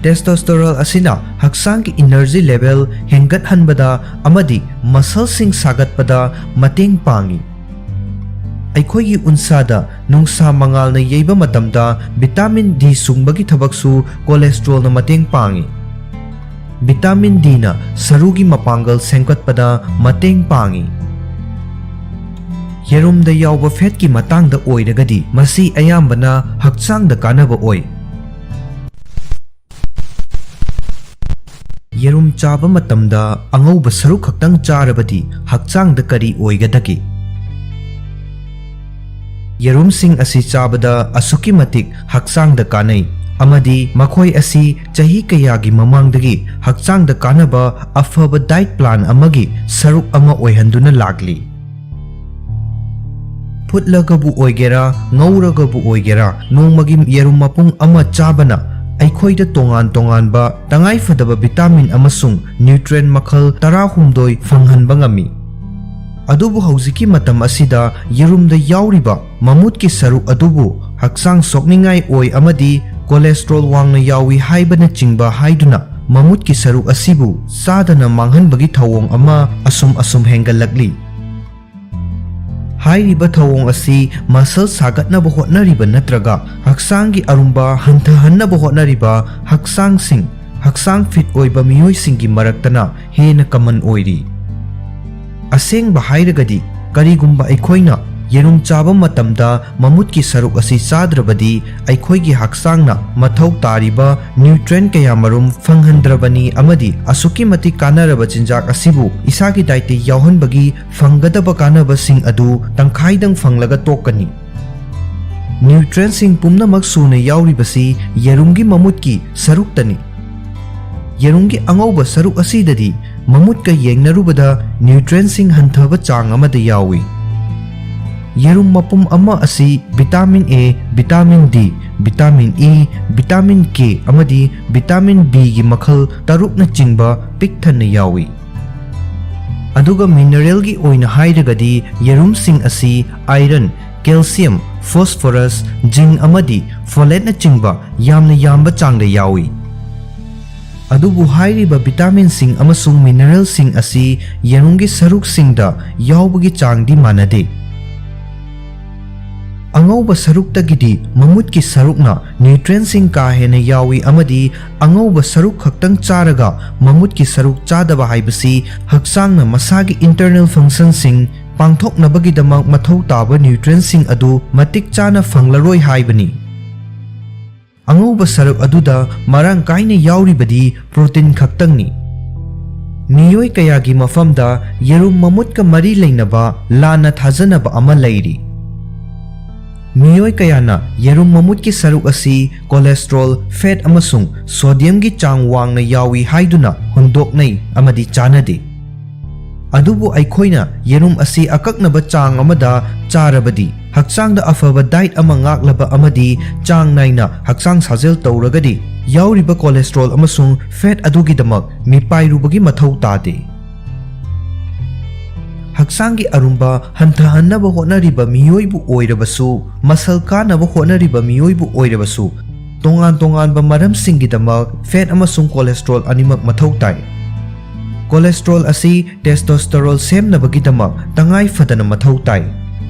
Testosterone ꯑꯁꯤꯅ ꯍꯛꯆꯥꯡꯒꯤ energy level ꯍꯦꯟꯒꯠꯍꯟꯕꯗ ꯑꯃꯗꯤ muscleꯁꯤꯡ ꯁꯥꯒꯠꯄꯗ ꯃꯇꯦꯡ ꯄꯥꯡꯏ꯫ ꯑꯩꯈꯣꯏꯒꯤ ꯎꯟꯁꯥꯗ ꯅꯨꯡꯁꯥ ꯃꯉꯥꯜꯅ ꯌꯩꯕ ꯃꯇꯝꯗ vitamin D ꯁꯨꯡꯕꯒꯤ ꯊꯕꯛꯁꯨ cholesterolꯅ ꯃꯇꯦꯡ ꯄꯥꯡꯏ꯫ Vitamin Dꯅ ꯁꯔꯨꯒꯤ ꯃꯄꯥꯡꯒꯜ ꯁꯦꯝꯒꯠꯄꯗ ꯃꯇꯦꯡ ꯄꯥꯡꯏ꯫ ꯌꯦꯔꯨꯝꯗ ꯌꯥꯎꯕ fatꯀꯤ ꯃꯇꯥꯡꯗ ꯑꯣꯏꯔꯒꯗꯤ, ꯃꯁꯤ ꯑꯌꯥꯝꯕꯅ ꯍꯛꯆꯥꯡꯗ ꯀꯥꯟꯅꯕ ꯑꯣꯏ꯫ ꯌꯦꯔꯨꯝ ꯆꯥꯕ ꯃꯇꯝꯗ ꯑꯉꯧꯕ ꯁꯔꯨꯛ ꯈꯛꯇꯪ ꯆꯥꯔꯕꯗꯤ ꯍꯛꯆꯥꯡꯗ ꯀꯔꯤ ꯑꯣꯏꯒꯗꯒꯦ? ꯌꯦꯔꯨꯝꯁꯤꯡ ꯑꯁꯤ ꯆꯥꯕꯗ ꯑꯁꯨꯛꯀꯤ ꯃꯇꯤꯛ ꯍꯛꯆꯥꯡꯗ ꯀꯥꯟꯅꯩ, ꯑꯃꯗꯤ ꯃꯈꯣꯏ ꯑꯁꯤ ꯆꯍꯤ ꯀꯌꯥꯒꯤ ꯃꯃꯥꯡꯗꯒꯤ ꯍꯛꯆꯥꯡꯗ ꯀꯥꯟꯅꯕ ꯑꯐꯕ diet plan ꯑꯃꯒꯤ ꯁꯔꯨꯛ ꯑꯃ ꯑꯣꯏꯍꯟꯗꯨꯅ ꯂꯥꯛꯂꯤ꯫ ꯐꯨꯠꯂꯒꯕꯨ ꯑꯣꯏꯒꯦꯔꯥ, ꯉꯧꯔꯒꯕꯨ ꯑꯣꯏꯒꯦꯔꯥ, ꯅꯣꯡꯃꯒꯤ ꯌꯦꯔꯨꯝ ꯃꯄꯨꯡ ꯑꯃ ꯆꯥꯕꯅ ꯑꯩꯈꯣꯏꯗ ꯇꯣꯉꯥꯟ ꯇꯣꯉꯥꯟꯕ ꯇꯉꯥꯏꯐꯗꯕ vitamin ꯑꯃꯁꯨꯡ nutrient ꯃꯈꯜ ꯇꯔꯥꯍꯨꯝꯗꯣꯏ ꯐꯪꯍꯟꯕ ꯉꯝꯃꯤ꯫ ꯑꯗꯨꯕꯨ ꯍꯧꯖꯤꯛꯀꯤ ꯃꯇꯝ ꯑꯁꯤꯗ ꯌꯦꯔꯨꯝꯗ ꯌꯥꯎꯔꯤꯕ ꯃꯃꯨꯠꯀꯤ ꯁꯔꯨꯛ ꯑꯗꯨꯕꯨ ꯍꯛꯆꯥꯡ ꯁꯣꯛꯅꯤꯡꯉꯥꯏ ꯑꯣꯏ ꯑꯃꯗꯤ cholesterol ꯋꯥꯡꯅ ꯌꯥꯎꯏ ꯍꯥꯏꯕꯅꯆꯤꯡꯕ ꯍꯥꯏꯗꯨꯅ ꯃꯃꯨꯠꯀꯤ ꯁꯔꯨꯛ ꯑꯁꯤꯕꯨ ꯆꯥꯗꯅ ꯃꯥꯡꯍꯟꯕꯒꯤ ꯊꯧꯑꯣꯡ ꯑꯃ ꯑꯁꯨꯝ ꯑꯁꯨꯝ ꯍꯦꯟꯒꯠꯂꯛꯂꯤ꯫ ꯍꯥꯏꯔꯤꯕ ꯊꯧꯑꯣꯡ ꯑꯁꯤ muscle ꯁꯥꯒꯠꯅꯕ ꯍꯣꯠꯅꯔꯤꯕ ꯅꯠꯇ꯭ꯔꯒ ꯍꯛꯆꯥꯡꯒꯤ ꯑꯔꯨꯝꯕ ꯍꯟꯊꯍꯟꯅꯕ ꯍꯣꯠꯅꯔꯤꯕ ꯍꯛꯆꯥꯡꯁꯤꯡ, ꯍꯛꯆꯥꯡ fit ꯑꯣꯏꯕ ꯃꯤꯑꯣꯏꯁꯤꯡꯒꯤ ꯃꯔꯛꯇꯅ ꯍꯦꯟꯅ common ꯑꯣꯏꯔꯤ꯫ ꯑꯁꯦꯡꯕ ꯍꯥꯏꯔꯒꯗꯤ, ꯀꯔꯤꯒꯨꯝꯕ ꯑꯩꯈꯣꯏꯅ ꯌꯦꯔꯨꯝ ꯆꯥꯕ ꯃꯇꯝꯗ ꯃꯃꯨꯠꯀꯤ ꯁꯔꯨꯛ ꯑꯁꯤ ꯆꯥꯗ꯭ꯔꯕꯗꯤ, ꯑꯩꯈꯣꯏꯒꯤ ꯍꯛꯆꯥꯡꯅ ꯃꯊꯧ ꯇꯥꯔꯤꯕ nutrient ꯀꯌꯥꯃꯔꯨꯝ ꯐꯪꯍꯟꯗ꯭ꯔꯕꯅꯤ ꯑꯃꯗꯤ ꯑꯁꯨꯛꯀꯤ ꯃꯇꯤꯛ ꯀꯥꯟꯅꯔꯕ ꯆꯤꯟꯖꯥꯛ ꯑꯁꯤꯕꯨ ꯏꯁꯥꯒꯤ dietꯇ ꯌꯥꯎꯍꯟꯕꯒꯤ ꯐꯪꯒꯗꯕ ꯀꯥꯟꯅꯕꯁꯤꯡ ꯑꯗꯨ ꯇꯪꯈꯥꯏꯗꯪ ꯐꯪꯂꯒ ꯇꯣꯛꯀꯅꯤ꯫ Nutrientꯁꯤꯡ ꯄꯨꯝꯅꯃꯛ ꯁꯨꯅ ꯌꯥꯎꯔꯤꯕꯁꯤ ꯌꯦꯔꯨꯝꯒꯤ ꯃꯃꯨꯠꯀꯤ ꯁꯔꯨꯛꯇꯅꯤ꯫ ꯌꯦꯔꯨꯝꯒꯤ ꯑꯉꯧꯕ ꯁꯔꯨꯛ ꯑꯁꯤꯗꯗꯤ ꯃꯃꯨꯠꯀ ꯌꯦꯡꯅꯔꯨꯕꯗ nutrientꯁꯤꯡ ꯍꯟꯊꯕ ꯆꯥꯡ ꯑꯃꯗ ꯌꯥꯎꯏ꯫ ꯌꯦꯔꯨꯝ ꯃꯄꯨꯝ ꯑꯃ ꯑꯁꯤ vitamin A, vitamin D, vitamin E, vitamin K ꯑꯃꯗꯤ vitamin Bꯒꯤ ꯃꯈꯜ ꯇꯔꯨꯛꯅꯆꯤꯡꯕ ꯄꯤꯛ ꯊꯟꯅ ꯌꯥꯎꯏ꯫ ꯑꯗꯨꯒ mineralꯒꯤ ꯑꯣꯏꯅ ꯍꯥꯏꯔꯒꯗꯤ ꯌꯦꯔꯨꯝꯁꯤꯡ ꯑꯁꯤ iron, calcium, phosphorus, zinc ꯑꯃꯗꯤ folatesꯅꯆꯤꯡꯕ ꯌꯥꯝꯅ ꯌꯥꯝꯕ ꯆꯥꯡꯗ ꯌꯥꯎꯏ꯫ ꯑꯗꯨꯕꯨ ꯍꯥꯏꯔꯤꯕ vitaminꯁꯤꯡ ꯑꯃꯁꯨꯡ mineralꯁꯤꯡ ꯑꯁꯤ ꯌꯦꯔꯨꯝꯒꯤ ꯁꯔꯨꯛꯁꯤꯡꯗ ꯌꯥꯎꯕꯒꯤ ꯆꯥꯡꯗꯤ ꯃꯥꯟꯅꯗꯦ꯫ ꯑꯉꯧꯕ ꯁꯔꯨꯛꯇꯒꯤꯗꯤ ꯃꯃꯨꯠꯀꯤ ꯁꯔꯨꯛꯅ nutrientꯁꯤꯡ ꯀꯥ ꯍꯦꯟꯅ ꯌꯥꯎꯏ ꯑꯃꯗꯤ ꯑꯉꯧꯕ ꯁꯔꯨꯛ ꯈꯛꯇꯪ ꯆꯥꯔꯒ ꯃꯃꯨꯠꯀꯤ ꯁꯔꯨꯛ ꯆꯥꯗꯕ ꯍꯥꯏꯕꯁꯤ ꯍꯛꯆꯥꯡꯅ ꯃꯁꯥꯒꯤ internal functionꯁꯤꯡ ꯄꯥꯡꯊꯣꯛꯅꯕꯒꯤꯗꯃꯛ ꯃꯊꯧ ꯇꯥꯕ nutrientꯁꯤꯡ ꯑꯗꯨ ꯃꯇꯤꯛ ꯆꯥꯅ ꯐꯪꯂꯔꯣꯏ ꯍꯥꯏꯕꯅꯤ꯫ ꯑꯉꯧꯕ ꯁꯔꯨꯛ ꯑꯗꯨꯗ ꯃꯔꯥꯡ ꯀꯥꯏꯅ ꯌꯥꯎꯔꯤꯕꯗꯤ protein ꯈꯛꯇꯪꯅꯤ꯫ ꯃꯤꯑꯣꯏ ꯀꯌꯥꯒꯤ ꯃꯐꯝꯗ ꯌꯦꯔꯨꯝ ꯃꯃꯨꯠꯀ ꯃꯔꯤ ꯂꯩꯅꯕ ꯂꯥꯟꯅ ꯊꯥꯖꯅꯕ ꯑꯃ ꯂꯩꯔꯤ꯫ ꯃꯤꯑꯣꯏ ꯀꯌꯥꯅ ꯌꯦꯔꯨꯝ ꯃꯃꯨꯠꯀꯤ ꯁꯔꯨꯛ ꯑꯁꯤ cholesterol, fat ꯑꯃꯁꯨꯡ sodiumꯒꯤ ꯆꯥꯡ ꯋꯥꯡꯅ ꯌꯥꯎꯏ ꯍꯥꯏꯗꯨꯅ ꯍꯨꯟꯗꯣꯛꯅꯩ ꯑꯃꯗꯤ ꯆꯥꯅꯗꯦ꯫ ꯑꯗꯨꯕꯨ ꯑꯩꯈꯣꯏꯅ ꯌꯦꯔꯨꯝ ꯑꯁꯤ ꯑꯀꯛꯅꯕ ꯆꯥꯡ ꯑꯃꯗ ꯆꯥꯔꯕꯗꯤ, ꯍꯛꯆꯥꯡꯗ ꯑꯐꯕ diet ꯑꯃ ꯉꯥꯛꯂꯕ ꯑꯃꯗꯤ ꯆꯥꯡ ꯅꯥꯏꯅ ꯍꯛꯆꯥꯡ ꯁꯥꯖꯦꯜ ꯇꯧꯔꯒꯗꯤ, ꯌꯥꯎꯔꯤꯕ cholesterol ꯑꯃꯁꯨꯡ fat ꯑꯗꯨꯒꯤꯗꯃꯛ ꯃꯤꯄꯥꯏꯔꯨꯕꯒꯤ ꯃꯊꯧ ꯇꯥꯗꯦ꯫ ꯍꯛꯆꯥꯡꯒꯤ ꯑꯔꯨꯝꯕ ꯍꯟꯊꯍꯟꯅꯕ ꯍꯣꯠꯅꯔꯤꯕ ꯃꯤꯑꯣꯏꯕꯨ ꯑꯣꯏꯔꯕꯁꯨ, ꯃꯁꯜ ꯀꯥꯅꯕ ꯍꯣꯠꯅꯔꯤꯕ ꯃꯤꯑꯣꯏꯕꯨ ꯑꯣꯏꯔꯕꯁꯨ, ꯇꯣꯉꯥꯟ ꯇꯣꯉꯥꯟꯕ ꯃꯔꯝꯁꯤꯡꯒꯤꯗꯃꯛ fat ꯑꯃꯁꯨꯡ cholesterol ꯑꯅꯤꯃꯛ ꯃꯊꯧ ꯇꯥꯏ꯫ Cholesterol ꯑꯁꯤ testosterone ꯁꯦꯝꯅꯕꯒꯤꯗꯃꯛ ꯇꯉꯥꯏ ꯐꯗꯅ ꯃꯊꯧ ꯇꯥꯏ꯫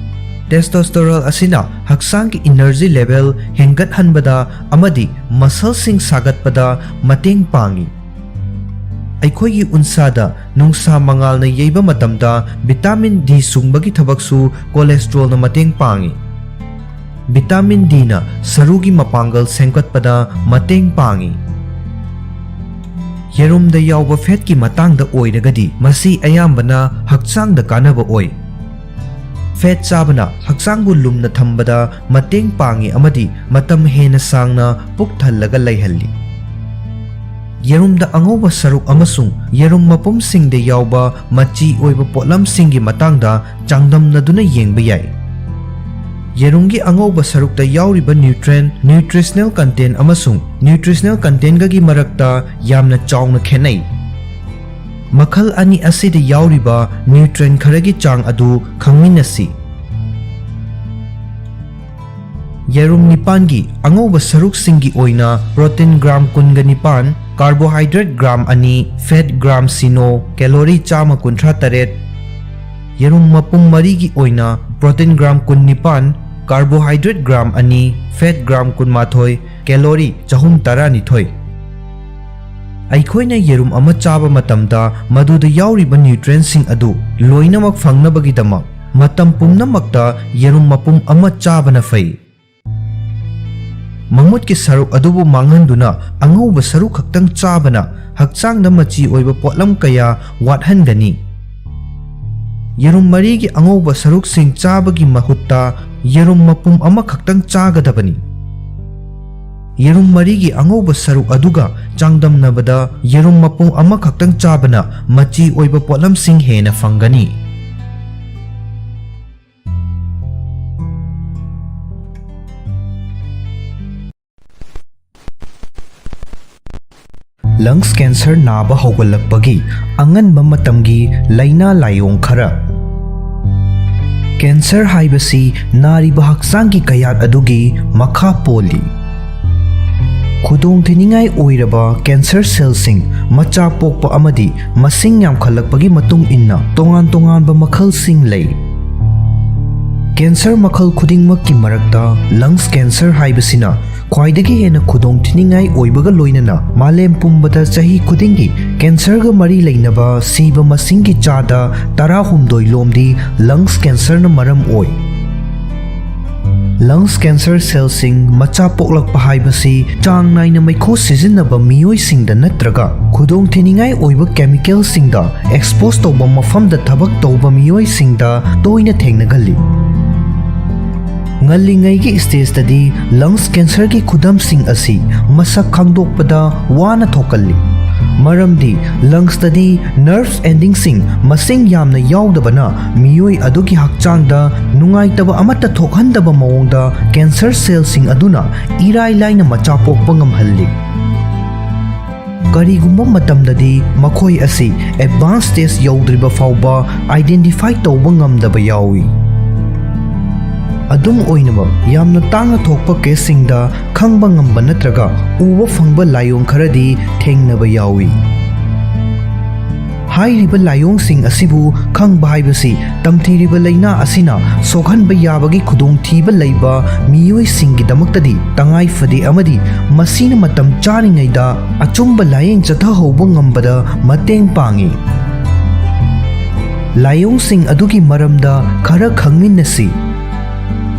Testosterone ꯑꯁꯤꯅ ꯍꯛꯆꯥꯡꯒꯤ energy level ꯍꯦꯟꯒꯠꯍꯟꯕꯗ ꯑꯃꯗꯤ muscleꯁꯤꯡ ꯁꯥꯒꯠꯄꯗ ꯃꯇꯦꯡ ꯄꯥꯡꯏ꯫ ꯑꯩꯈꯣꯏꯒꯤ ꯎꯟꯁꯥꯗ ꯅꯨꯡꯁꯥ ꯃꯉꯥꯜꯅ ꯌꯩꯕ ꯃꯇꯝꯗ vitamin D ꯁꯨꯡꯕꯒꯤ ꯊꯕꯛꯁꯨ cholesterolꯅ ꯃꯇꯦꯡ ꯄꯥꯡꯏ꯫ Vitamin Dꯅ ꯁꯔꯨꯒꯤ ꯃꯄꯥꯡꯒꯜ ꯁꯦꯝꯒꯠꯄꯗ ꯃꯇꯦꯡ ꯄꯥꯡꯏ꯫ ꯌꯦꯔꯨꯝꯗ ꯌꯥꯎꯕ fatꯀꯤ ꯃꯇꯥꯡꯗ ꯑꯣꯏꯔꯒꯗꯤ, ꯃꯁꯤ ꯑꯌꯥꯝꯕꯅ ꯍꯛꯆꯥꯡꯗ ꯀꯥꯟꯅꯕ ꯑꯣꯏ꯫ ꯐꯦꯠ ꯆꯥꯕꯅ ꯍꯛꯆꯥꯡꯕꯨ ꯂꯨꯝꯅ ꯊꯝꯕꯗ ꯃꯇꯦꯡ ꯄꯥꯡꯏ ꯑꯃꯗꯤ ꯃꯇꯝ ꯍꯦꯟꯅ ꯁꯥꯡꯅ ꯄꯨꯛ ꯊꯜꯂꯒ ꯂꯩꯍꯜꯂꯤ꯫ ꯌꯦꯔꯨꯝꯗ ꯑꯉꯧꯕ ꯁꯔꯨꯛ ꯑꯃꯁꯨꯡ ꯌꯦꯔꯨꯝ ꯃꯄꯨꯝꯁꯤꯡꯗ ꯌꯥꯎꯕ ꯃꯆꯤ ꯑꯣꯏꯕ ꯄꯣꯠꯂꯝꯁꯤꯡꯒꯤ ꯃꯇꯥꯡꯗ ꯆꯥꯡꯗꯝꯅꯗꯨꯅ ꯌꯦꯡꯕ ꯌꯥꯏ꯫ ꯌꯦꯔꯨꯝꯒꯤ ꯑꯉꯧꯕ ꯁꯔꯨꯛꯇ ꯌꯥꯎꯔꯤꯕ nutrient, nutritional content ꯑꯃꯁꯨꯡ nutritional contentꯒꯒꯤ ꯃꯔꯛꯇ ꯌꯥꯝꯅ ꯆꯥꯎꯅ ꯈꯦꯠꯅꯩ꯫ ꯃꯈꯜ ꯑꯅꯤ ꯑꯁꯤꯗ ꯌꯥꯎꯔꯤꯕ nutrient ꯈꯔꯒꯤ ꯆꯥꯡ ꯑꯗꯨ ꯈꯪꯃꯤꯟꯅꯁꯤ꯫ ꯌꯦꯔꯨꯝ ꯅꯤꯄꯥꯟꯒꯤ ꯑꯉꯧꯕ ꯁꯔꯨꯛꯁꯤꯡꯒꯤ ꯑꯣꯏꯅ protein gram ꯀꯨꯟꯒ ꯅꯤꯄꯥꯟ, carbohydrate gram ꯑꯅꯤ, fat gram ꯁꯤꯅꯣ, calorie ꯆꯥꯝꯃ ꯀꯨꯟꯊ꯭ꯔꯥ ꯇꯔꯦꯠ꯫ ꯌꯦꯔꯨꯝ ꯃꯄꯨꯝ ꯃꯔꯤꯒꯤ ꯑꯣꯏꯅ protein gram ꯀꯨꯟꯅꯤꯄꯥꯟ, carbohydrate gram ꯑꯅꯤ, fat gram ꯀꯨꯟꯃꯥꯊꯣꯏ, calorie ꯆꯍꯨꯝ ꯇꯔꯥꯅꯤꯊꯣꯏ꯫ ꯑꯩꯈꯣꯏꯅ ꯌꯦꯔꯨꯝ ꯑꯃ ꯆꯥꯕ ꯃꯇꯝꯗ ꯃꯗꯨꯗ ꯌꯥꯎꯔꯤꯕ nutrientꯁꯤꯡ ꯑꯗꯨ ꯂꯣꯏꯅꯃꯛ ꯐꯪꯅꯕꯒꯤꯗꯃꯛ ꯃꯇꯝ ꯄꯨꯝꯅꯃꯛꯇ ꯌꯦꯔꯨꯝ ꯃꯄꯨꯝ ꯑꯃ ꯆꯥꯕꯅ ꯐꯩ꯫ ꯃꯃꯨꯠꯀꯤ ꯁꯔꯨꯛ ꯑꯗꯨꯕꯨ ꯃꯥꯡꯍꯟꯗꯨꯅ ꯑꯉꯧꯕ ꯁꯔꯨꯛ ꯈꯛꯇꯪ ꯆꯥꯕꯅ ꯍꯛꯆꯥꯡꯗ ꯃꯆꯤ ꯑꯣꯏꯕ ꯄꯣꯠꯂꯝ ꯀꯌꯥ ꯋꯥꯠꯍꯟꯒꯅꯤ꯫ ꯌꯦꯔꯨꯝ ꯃꯔꯤꯒꯤ ꯑꯉꯧꯕ ꯁꯔꯨꯛꯁꯤꯡ ꯆꯥꯕꯒꯤ ꯃꯍꯨꯠꯇ ꯌꯦꯔꯨꯝ ꯃꯄꯨꯝ ꯑꯃꯈꯛꯇꯪ ꯆꯥꯒꯗꯕꯅꯤ꯫ ꯌꯦꯔꯨꯝ ꯃꯔꯤꯒꯤ ꯑꯉꯧꯕ ꯁꯔꯨꯛ ꯑꯗꯨꯒ ꯆꯥꯡꯗꯝꯅꯕꯗ ꯌꯦꯔꯨꯝ ꯃꯄꯨꯝ ꯑꯃꯈꯛꯇꯪ ꯆꯥꯕꯅ ꯃꯆꯤ ꯑꯣꯏꯕ ꯄꯣꯠꯂꯝꯁꯤꯡ ꯍꯦꯟꯅ ꯐꯪꯒꯅꯤ꯫ Lungs cancer ꯅꯥꯕ ꯍꯧꯒꯠꯂꯛꯄꯒꯤ ꯑꯉꯟꯕ ꯃꯇꯝꯒꯤ ꯂꯥꯏꯅꯥ ꯂꯥꯏꯑꯣꯡ ꯈꯔ꯫ Cancer ꯍꯥꯏꯕꯁꯤ ꯅꯥꯔꯤꯕ ꯍꯛꯆꯥꯡꯒꯤ ꯀꯌꯥꯠ ꯑꯗꯨꯒꯤ ꯃꯈꯥ ꯄꯣꯜꯂꯤ꯫ ꯈꯨꯗꯣꯡꯊꯤꯅꯤꯡꯉꯥꯏ ꯑꯣꯏꯔꯕ cancer cellꯁꯤꯡ ꯃꯆꯥ ꯄꯣꯛꯄ ꯑꯃꯗꯤ ꯃꯁꯤꯡ ꯌꯥꯝꯈꯠꯂꯛꯄꯒꯤ ꯃꯇꯨꯡ ꯏꯟꯅ ꯇꯣꯉꯥꯟ ꯇꯣꯉꯥꯟꯕ ꯃꯈꯜꯁꯤꯡ ꯂꯩ꯫ Cancer ꯃꯈꯜ ꯈꯨꯗꯤꯡꯃꯛꯀꯤ ꯃꯔꯛꯇ lungs cancer ꯍꯥꯏꯕꯁꯤꯅ ꯈ꯭ꯋꯥꯏꯗꯒꯤ ꯍꯦꯟꯅ ꯈꯨꯗꯣꯡꯊꯤꯅꯤꯡꯉꯥꯏ ꯑꯣꯏꯕꯒ ꯂꯣꯏꯅꯅ ꯃꯥꯂꯦꯝ ꯄꯨꯝꯕꯗ ꯆꯍꯤ ꯈꯨꯗꯤꯡꯒꯤ cancerꯒ ꯃꯔꯤ ꯂꯩꯅꯕ ꯁꯤꯕ ꯃꯁꯤꯡꯒꯤ ꯆꯥꯗ ꯇꯔꯥꯍꯨꯝꯗꯣꯏ ꯂꯣꯝꯗꯤ lungs cancerꯅ ꯃꯔꯝ ꯑꯣꯏ꯫ Lungs cancer cellꯁꯤꯡ ꯃꯆꯥ ꯄꯣꯛꯂꯛꯄ ꯍꯥꯏꯕꯁꯤ ꯆꯥꯡ ꯅꯥꯏꯅ ꯃꯩꯈꯨ ꯁꯤꯖꯤꯟꯅꯕ ꯃꯤꯑꯣꯏꯁꯤꯡꯗ ꯅꯠꯇ꯭ꯔꯒ ꯈꯨꯗꯣꯡꯊꯤꯅꯤꯡꯉꯥꯏ ꯑꯣꯏꯕ ꯀꯦꯃꯤꯀꯦꯜꯁꯤꯡꯗ ꯑꯦꯛꯁꯄꯣꯖ ꯇꯧꯕ ꯃꯐꯝꯗ ꯊꯕꯛ ꯇꯧꯕ ꯃꯤꯑꯣꯏꯁꯤꯡꯗ ꯇꯣꯏꯅ ꯊꯦꯡꯅꯒꯜꯂꯤ꯫ ꯉꯜꯂꯤꯉꯩꯒꯤ ꯁ꯭ꯇꯦꯖꯇꯗꯤ ꯂꯪꯁ ꯀꯦꯟꯁꯔꯒꯤ ꯈꯨꯗꯝꯁꯤꯡ ꯑꯁꯤ ꯃꯁꯛ ꯈꯪꯗꯣꯛꯄꯗ ꯋꯥꯅ ꯊꯣꯛꯀꯜꯂꯤ, ꯃꯔꯝꯗꯤ ꯂꯪꯁꯇꯗꯤ ꯅꯔꯚ ꯑꯦꯟꯗꯤꯡꯁꯤꯡ ꯃꯁꯤꯡ ꯌꯥꯝꯅ ꯌꯥꯎꯗꯕꯅ ꯃꯤꯑꯣꯏ ꯑꯗꯨꯒꯤ ꯍꯛꯆꯥꯡꯗ ꯅꯨꯡꯉꯥꯏꯇꯕ ꯑꯃꯠꯇ ꯊꯣꯛꯍꯟꯗꯕ ꯃꯑꯣꯡꯗ ꯀꯦꯟꯁꯔ ꯁꯦꯜꯁꯤꯡ ꯑꯗꯨꯅ ꯏꯔꯥꯏ ꯂꯥꯏꯅ ꯃꯆꯥ ꯄꯣꯛꯄ ꯉꯝꯍꯜꯂꯤ꯫ ꯀꯔꯤꯒꯨꯝꯕ ꯃꯇꯝꯗꯗꯤ ꯃꯈꯣꯏ ꯑꯁꯤ ꯑꯦꯗꯚꯥꯟꯁ ꯁ꯭ꯇꯦꯖ ꯌꯧꯗ꯭ꯔꯤꯕ ꯐꯥꯎꯕ ꯑꯥꯏꯗꯦꯟꯇꯤꯐꯥꯏ ꯇꯧꯕ ꯉꯝꯗꯕ ꯌꯥꯎꯏ꯫ ꯑꯗꯨꯝ ꯑꯣꯏꯅꯃꯛ, ꯌꯥꯝꯅ ꯇꯥꯡꯅ ꯊꯣꯛꯄ ꯀꯦꯁꯁꯤꯡꯗ ꯈꯪꯕ ꯉꯝꯕ ꯅꯠꯇ꯭ꯔꯒ ꯎꯕ ꯐꯪꯕ ꯂꯥꯏꯑꯣꯡ ꯈꯔꯗꯤ ꯊꯦꯡꯅꯕ ꯌꯥꯎꯏ꯫ ꯍꯥꯏꯔꯤꯕ ꯂꯥꯏꯑꯣꯡꯁꯤꯡ ꯑꯁꯤꯕꯨ ꯈꯪꯕ ꯍꯥꯏꯕꯁꯤ ꯇꯝꯊꯤꯔꯤꯕ ꯂꯥꯏꯅꯥ ꯑꯁꯤꯅ ꯁꯣꯛꯍꯟꯕ ꯌꯥꯕꯒꯤ ꯈꯨꯗꯣꯡꯊꯤꯕ ꯂꯩꯕ ꯃꯤꯑꯣꯏꯁꯤꯡꯒꯤꯗꯃꯛꯇꯗꯤ ꯇꯉꯥꯏ ꯐꯗꯦ, ꯑꯃꯗꯤ ꯃꯁꯤꯅ ꯃꯇꯝ ꯆꯥꯔꯤꯉꯩꯗ ꯑꯆꯨꯝꯕ ꯂꯥꯌꯦꯡ ꯆꯠꯊꯍꯧꯕ ꯉꯝꯕꯗ ꯃꯇꯦꯡ ꯄꯥꯡꯏ꯫ ꯂꯥꯏꯑꯣꯡꯁꯤꯡ ꯑꯗꯨꯒꯤ ꯃꯔꯝꯗ ꯈꯔ ꯈꯪꯃꯤꯟꯅꯁꯤ꯫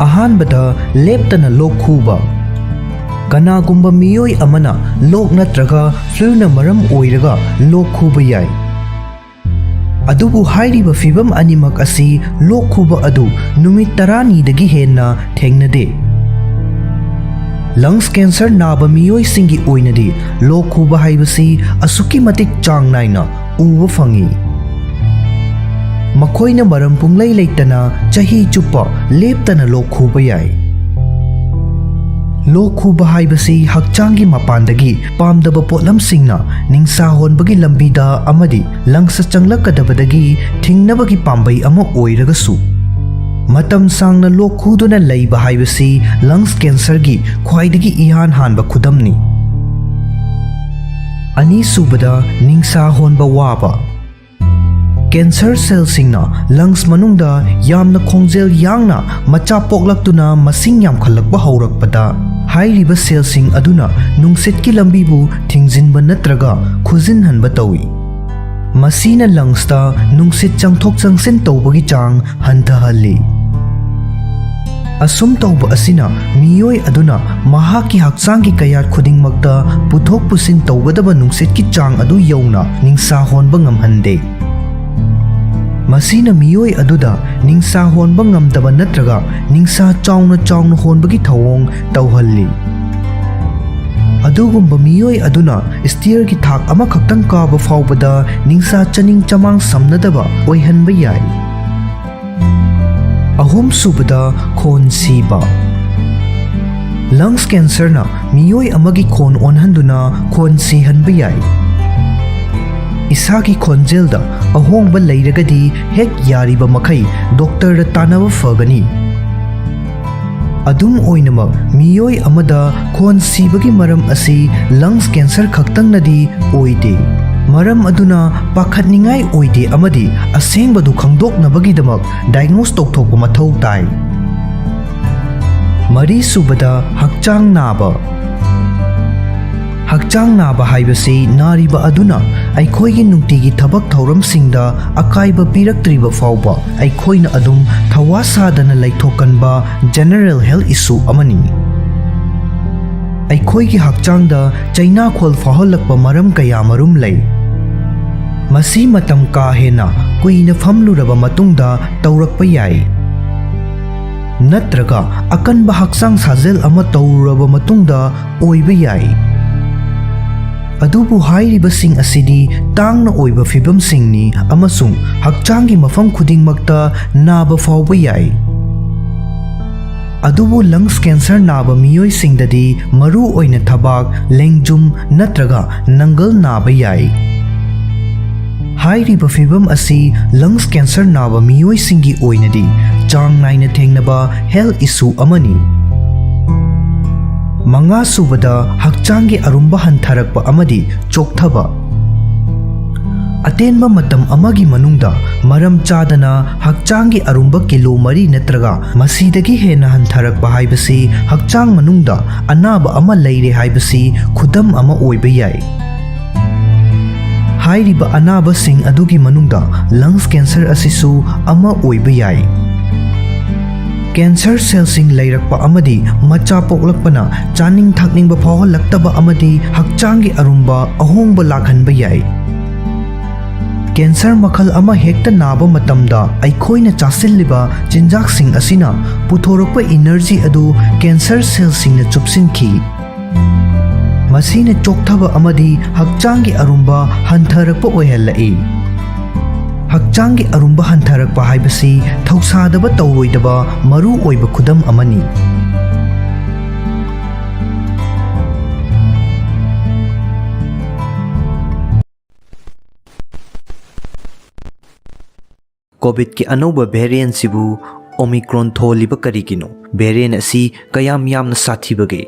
ꯑꯍꯥꯟꯕꯗ, ꯂꯦꯞꯇꯅ ꯂꯣꯛ ꯈꯨꯕ꯫ ꯀꯅꯥꯒꯨꯝꯕ ꯃꯤꯑꯣꯏ ꯑꯃꯅ ꯂꯣꯛ ꯅꯠꯇ꯭ꯔꯒ ꯐ꯭ꯂꯨꯅ ꯃꯔꯝ ꯑꯣꯏꯔꯒ ꯂꯣꯛ ꯈꯨꯕ ꯌꯥꯏ꯫ ꯑꯗꯨꯕꯨ ꯍꯥꯏꯔꯤꯕ ꯐꯤꯚꯝ ꯑꯅꯤꯃꯛ ꯑꯁꯤ ꯂꯣꯛ ꯈꯨꯕ ꯑꯗꯨ ꯅꯨꯃꯤꯠ ꯇꯔꯥꯅꯤꯗꯒꯤ ꯍꯦꯟꯅ ꯊꯦꯡꯅꯗꯦ꯫ ꯂꯪꯁ ꯀꯦꯟꯁꯔ ꯅꯥꯕ ꯃꯤꯑꯣꯏꯁꯤꯡꯒꯤ ꯑꯣꯏꯅꯗꯤ ꯂꯣꯛ ꯈꯨꯕ ꯍꯥꯏꯕꯁꯤ ꯑꯁꯨꯛꯀꯤ ꯃꯇꯤꯛ ꯆꯥꯡ ꯅꯥꯏꯅ ꯎꯕ ꯐꯪꯏ꯫ ꯃꯈꯣꯏꯅ ꯃꯔꯝ ꯄꯨꯡꯂꯩ ꯂꯩꯇꯅ ꯆꯍꯤ ꯆꯨꯞꯄ ꯂꯦꯞꯇꯅ ꯂꯣꯛ ꯈꯨꯕ ꯌꯥꯏ꯫ ꯂꯣꯛ ꯈꯨꯕ ꯍꯥꯏꯕꯁꯤ ꯍꯛꯆꯥꯡꯒꯤ ꯃꯄꯥꯟꯗꯒꯤ ꯄꯥꯝꯗꯕ ꯄꯣꯠꯂꯝꯁꯤꯡꯅ ꯅꯤꯡꯁꯥ ꯍꯣꯟꯕꯒꯤ ꯂꯝꯕꯤꯗ ꯑꯃꯗꯤ ꯂꯪꯁꯇ ꯆꯪꯂꯛꯀꯗꯕꯗꯒꯤ ꯊꯤꯡꯅꯕꯒꯤ ꯄꯥꯝꯕꯩ ꯑꯃ ꯑꯣꯏꯔꯒꯁꯨ, ꯃꯇꯝ ꯁꯥꯡꯅ ꯂꯣꯛ ꯈꯨꯗꯨꯅ ꯂꯩꯕ ꯍꯥꯏꯕꯁꯤ ꯂꯪꯁ ꯀꯦꯟꯁꯔꯒꯤ ꯈ꯭ꯋꯥꯏꯗꯒꯤ ꯏꯍꯥꯟ ꯍꯥꯟꯕ ꯈꯨꯗꯝꯅꯤ꯫ ꯑꯅꯤꯁꯨꯕꯗ, ꯅꯤꯡꯁꯥ ꯍꯣꯟꯕ ꯋꯥꯕ꯫ ꯀꯦꯟꯁꯔ ꯁꯦꯜꯁꯤꯡꯅ ꯂꯪꯁ ꯃꯅꯨꯡꯗ ꯌꯥꯝꯅ ꯈꯣꯡꯖꯦꯜ ꯌꯥꯡꯅ ꯃꯆꯥ ꯄꯣꯛꯂꯛꯇꯨꯅ ꯃꯁꯤꯡ ꯌꯥꯝꯈꯠꯂꯛꯄ ꯍꯧꯔꯛꯄꯗ, ꯍꯥꯏꯔꯤꯕ ꯁꯦꯜꯁꯤꯡ ꯑꯗꯨꯅ ꯅꯨꯡꯁꯤꯠꯀꯤ ꯂꯝꯕꯤꯕꯨ ꯊꯤꯡꯖꯤꯟꯕ ꯅꯠꯇ꯭ꯔꯒ ꯈꯨꯖꯤꯟꯍꯟꯕ ꯇꯧꯏ꯫ ꯃꯁꯤꯅ ꯂꯪꯁꯇ ꯅꯨꯡꯁꯤꯠ ꯆꯪꯊꯣꯛ ꯆꯪꯁꯤꯟ ꯇꯧꯕꯒꯤ ꯆꯥꯡ ꯍꯟꯊꯍꯜꯂꯤ꯫ ꯑꯁꯨꯝ ꯇꯧꯕ ꯑꯁꯤꯅ ꯃꯤꯑꯣꯏ ꯑꯗꯨꯅ ꯃꯍꯥꯛꯀꯤ ꯍꯛꯆꯥꯡꯒꯤ ꯀꯌꯥꯠ ꯈꯨꯗꯤꯡꯃꯛꯇ ꯄꯨꯊꯣꯛ ꯄꯨꯁꯤꯟ ꯇꯧꯒꯗꯕ ꯅꯨꯡꯁꯤꯠꯀꯤ ꯆꯥꯡ ꯑꯗꯨ ꯌꯧꯅ ꯅꯤꯡꯁꯥ ꯍꯣꯟꯕ ꯉꯝꯍꯟꯗꯦ꯫ ꯃꯁꯤꯅ ꯃꯤꯑꯣꯏ ꯑꯗꯨꯗ ꯅꯤꯡꯁꯥ ꯍꯣꯟꯕ ꯉꯝꯗꯕ ꯅꯠꯇ꯭ꯔꯒ ꯅꯤꯡꯁꯥ ꯆꯥꯎꯅ ꯆꯥꯎꯅ ꯍꯣꯟꯕꯒꯤ ꯊꯧꯑꯣꯡ ꯇꯧꯍꯜꯂꯤ꯫ ꯑꯗꯨꯒꯨꯝꯕ ꯃꯤꯑꯣꯏ ꯑꯗꯨꯅ ꯁ꯭ꯇꯤꯌꯔꯒꯤ ꯊꯥꯛ ꯑꯃꯈꯛꯇꯪ ꯀꯥꯕ ꯐꯥꯎꯕꯗ ꯅꯤꯡꯁꯥ ꯆꯥꯅꯤꯡ ꯆꯃꯥꯡ ꯁꯝꯅꯗꯕ ꯑꯣꯏꯍꯟꯕ ꯌꯥꯏ꯫ ꯑꯍꯨꯝꯁꯨꯕꯗ, ꯈꯣꯟ ꯁꯤꯕ꯫ ꯂꯪꯁ ꯀꯦꯟꯁꯔꯅ ꯃꯤꯑꯣꯏ ꯑꯃꯒꯤ ꯈꯣꯟ ꯑꯣꯟꯍꯟꯗꯨꯅ ꯈꯣꯟ ꯁꯤꯍꯟꯕ ꯌꯥꯏ꯫ ꯏꯁꯥꯒꯤ ꯈꯣꯟꯖꯦꯜꯗ ꯑꯍꯣꯡꯕ ꯂꯩꯔꯒꯗꯤ ꯍꯦꯛ ꯌꯥꯔꯤꯕ ꯃꯈꯩ ꯗꯣꯛꯇꯔꯗ ꯇꯥꯟꯅꯕ ꯐꯒꯅꯤ꯫ ꯑꯗꯨꯝ ꯑꯣꯏꯅꯃꯛ, ꯃꯤꯑꯣꯏ ꯑꯃꯗ ꯈꯣꯟ ꯁꯤꯕꯒꯤ ꯃꯔꯝ ꯑꯁꯤ ꯂꯪꯁ ꯀꯦꯟꯁꯔ ꯈꯛꯇꯪꯅꯗꯤ ꯑꯣꯏꯗꯦ꯫ ꯃꯔꯝ ꯑꯗꯨꯅ ꯄꯥꯈꯠꯅꯤꯡꯉꯥꯏ ꯑꯣꯏꯗꯦ ꯑꯃꯗꯤ ꯑꯁꯦꯡꯕꯗꯨ ꯈꯪꯗꯣꯛꯅꯕꯒꯤꯗꯃꯛ ꯗꯥꯏꯒꯅꯣꯁ ꯇꯧꯊꯣꯛꯄ ꯃꯊꯧ ꯇꯥꯏ꯫ ꯃꯔꯤꯁꯨꯕꯗ, ꯍꯛꯆꯥꯡ ꯅꯥꯕ꯫ ꯍꯛꯆꯥꯡ ꯅꯥꯕ ꯍꯥꯏꯕꯁꯤ ꯅꯥꯔꯤꯕ ꯑꯗꯨꯅ ꯑꯩꯈꯣꯏꯒꯤ ꯅꯨꯡꯇꯤꯒꯤ ꯊꯕꯛ ꯊꯧꯔꯝꯁꯤꯡꯗ ꯑꯀꯥꯏꯕ ꯄꯤꯔꯛꯇ꯭ꯔꯤꯕ ꯐꯥꯎꯕ ꯑꯩꯈꯣꯏꯅ ꯑꯗꯨꯝ ꯊꯋꯥ ꯁꯥꯗꯅ ꯂꯩꯊꯣꯛꯀꯟꯕ ꯖꯦꯅꯔꯦꯜ ꯍꯦꯜꯊ ꯏꯁꯨ ꯑꯃꯅꯤ꯫ ꯑꯩꯈꯣꯏꯒꯤ ꯍꯛꯆꯥꯡꯗ ꯆꯩꯅꯥꯈꯣꯜ ꯐꯥꯎꯍꯜꯂꯛꯄ ꯃꯔꯝ ꯀꯌꯥꯃꯔꯨꯝ ꯂꯩ꯫ ꯃꯁꯤ ꯃꯇꯝ ꯀꯥ ꯍꯦꯟꯅ ꯀꯨꯏꯅ ꯐꯝꯂꯨꯔꯕ ꯃꯇꯨꯡꯗ ꯇꯧꯔꯛꯄ ꯌꯥꯏ, ꯅꯠꯇ꯭ꯔꯒ ꯑꯀꯟꯕ ꯍꯛꯆꯥꯡ ꯁꯥꯖꯦꯜ ꯑꯃ ꯇꯧꯔꯨꯔꯕ ꯃꯇꯨꯡꯗ ꯑꯣꯏꯕ ꯌꯥꯏ꯫ ꯑꯗꯨꯕꯨ ꯍꯥꯏꯔꯤꯕꯁꯤꯡ ꯑꯁꯤꯗꯤ ꯇꯥꯡꯅ ꯑꯣꯏꯕ ꯐꯤꯚꯝꯁꯤꯡꯅꯤ ꯑꯃꯁꯨꯡ ꯍꯛꯆꯥꯡꯒꯤ ꯃꯐꯝ ꯈꯨꯗꯤꯡꯃꯛꯇ ꯅꯥꯕ ꯐꯥꯎꯕ ꯌꯥꯏ꯫ ꯑꯗꯨꯕꯨ ꯂꯪꯁ ꯀꯦꯟꯁꯔ ꯅꯥꯕ ꯃꯤꯑꯣꯏꯁꯤꯡꯗꯗꯤ ꯃꯔꯨ ꯑꯣꯏꯅ ꯊꯕꯥꯛ, ꯂꯦꯡꯖꯨꯝ ꯅꯠꯇ꯭ꯔꯒ ꯅꯪꯒꯜ ꯅꯥꯕ ꯌꯥꯏ꯫ ꯍꯥꯏꯔꯤꯕ ꯐꯤꯚꯝ ꯑꯁꯤ ꯂꯪꯁ ꯀꯦꯟꯁꯔ ꯅꯥꯕ ꯃꯤꯑꯣꯏꯁꯤꯡꯒꯤ ꯑꯣꯏꯅꯗꯤ ꯆꯥꯡ ꯅꯥꯏꯅ ꯊꯦꯡꯅꯕ ꯍꯦꯜꯊ ꯏꯁꯨ ꯑꯃꯅꯤ꯫ ꯃꯉꯥꯁꯨꯕꯗ, ꯍꯛꯆꯥꯡꯒꯤ ꯑꯔꯨꯝꯕ ꯍꯟꯊꯔꯛꯄ ꯑꯃꯗꯤ ꯆꯣꯛꯊꯕ꯫ ꯑꯇꯦꯟꯕ ꯃꯇꯝ ꯑꯃꯒꯤ ꯃꯅꯨꯡꯗ ꯃꯔꯝ ꯆꯥꯗꯅ ꯍꯛꯆꯥꯡꯒꯤ ꯑꯔꯨꯝꯕ ꯀꯤꯂꯣ ꯃꯔꯤ ꯅꯠꯇ꯭ꯔꯒ ꯃꯁꯤꯗꯒꯤ ꯍꯦꯟꯅ ꯍꯟꯊꯔꯛꯄ ꯍꯥꯏꯕꯁꯤ ꯍꯛꯆꯥꯡ ꯃꯅꯨꯡꯗ ꯑꯅꯥꯕ ꯑꯃ ꯂꯩꯔꯦ ꯍꯥꯏꯕꯁꯤ ꯈꯨꯗꯝ ꯑꯃ ꯑꯣꯏꯕ ꯌꯥꯏ꯫ ꯍꯥꯏꯔꯤꯕ ꯑꯅꯥꯕꯁꯤꯡ ꯑꯗꯨꯒꯤ ꯃꯅꯨꯡꯗ ꯂꯪꯁ ꯀꯦꯟꯁꯔ ꯑꯁꯤꯁꯨ ꯑꯃ ꯑꯣꯏꯕ ꯌꯥꯏ꯫ Cancer cellꯁꯤꯡ ꯂꯩꯔꯛꯄ ꯑꯃꯗꯤ ꯃꯆꯥ ꯄꯣꯛꯂꯛꯄꯅ ꯆꯥꯅꯤꯡ ꯊꯛꯅꯤꯡꯕ ꯐꯥꯎꯍꯜꯂꯛꯇꯕ ꯑꯃꯗꯤ ꯍꯛꯆꯥꯡꯒꯤ ꯑꯔꯨꯝꯕ ꯑꯍꯣꯡꯕ ꯂꯥꯛꯍꯟꯕ ꯌꯥꯏ꯫ Cancer ꯃꯈꯜ ꯑꯃ ꯍꯦꯛꯇ ꯅꯥꯕ ꯃꯇꯝꯗ ꯑꯩꯈꯣꯏꯅ ꯆꯥꯁꯤꯜꯂꯤꯕ ꯆꯤꯟꯖꯥꯛꯁꯤꯡ ꯑꯁꯤꯅ ꯄꯨꯊꯣꯔꯛꯄ energy ꯑꯗꯨ cancer cellꯁꯤꯡꯅ ꯆꯨꯞꯁꯤꯟꯈꯤ꯫ ꯃꯁꯤꯅ ꯆꯣꯛꯊꯕ ꯑꯃꯗꯤ ꯍꯛꯆꯥꯡꯒꯤ ꯑꯔꯨꯝꯕ ꯍꯟꯊꯔꯛꯄ ꯑꯣꯏꯍꯜꯂꯛꯏ꯫ ꯍꯛꯆꯥꯡꯒꯤ ꯑꯔꯨꯝꯕ ꯍꯟꯊꯔꯛꯄ ꯍꯥꯏꯕꯁꯤ ꯊꯧꯁꯥꯗꯕ ꯇꯧꯔꯣꯏꯗꯕ ꯃꯔꯨ ꯑꯣꯏꯕ ꯈꯨꯗꯝ ꯑꯃꯅꯤ꯫ COVIDꯀꯤ ꯑꯅꯧꯕ variantꯁꯤꯕꯨ Omicron ꯊꯣꯜꯂꯤꯕ ꯀꯔꯤꯒꯤꯅꯣ? Variant ꯑꯁꯤ ꯀꯌꯥꯝ ꯌꯥꯝꯅ ꯁꯥꯊꯤꯕꯒꯦ?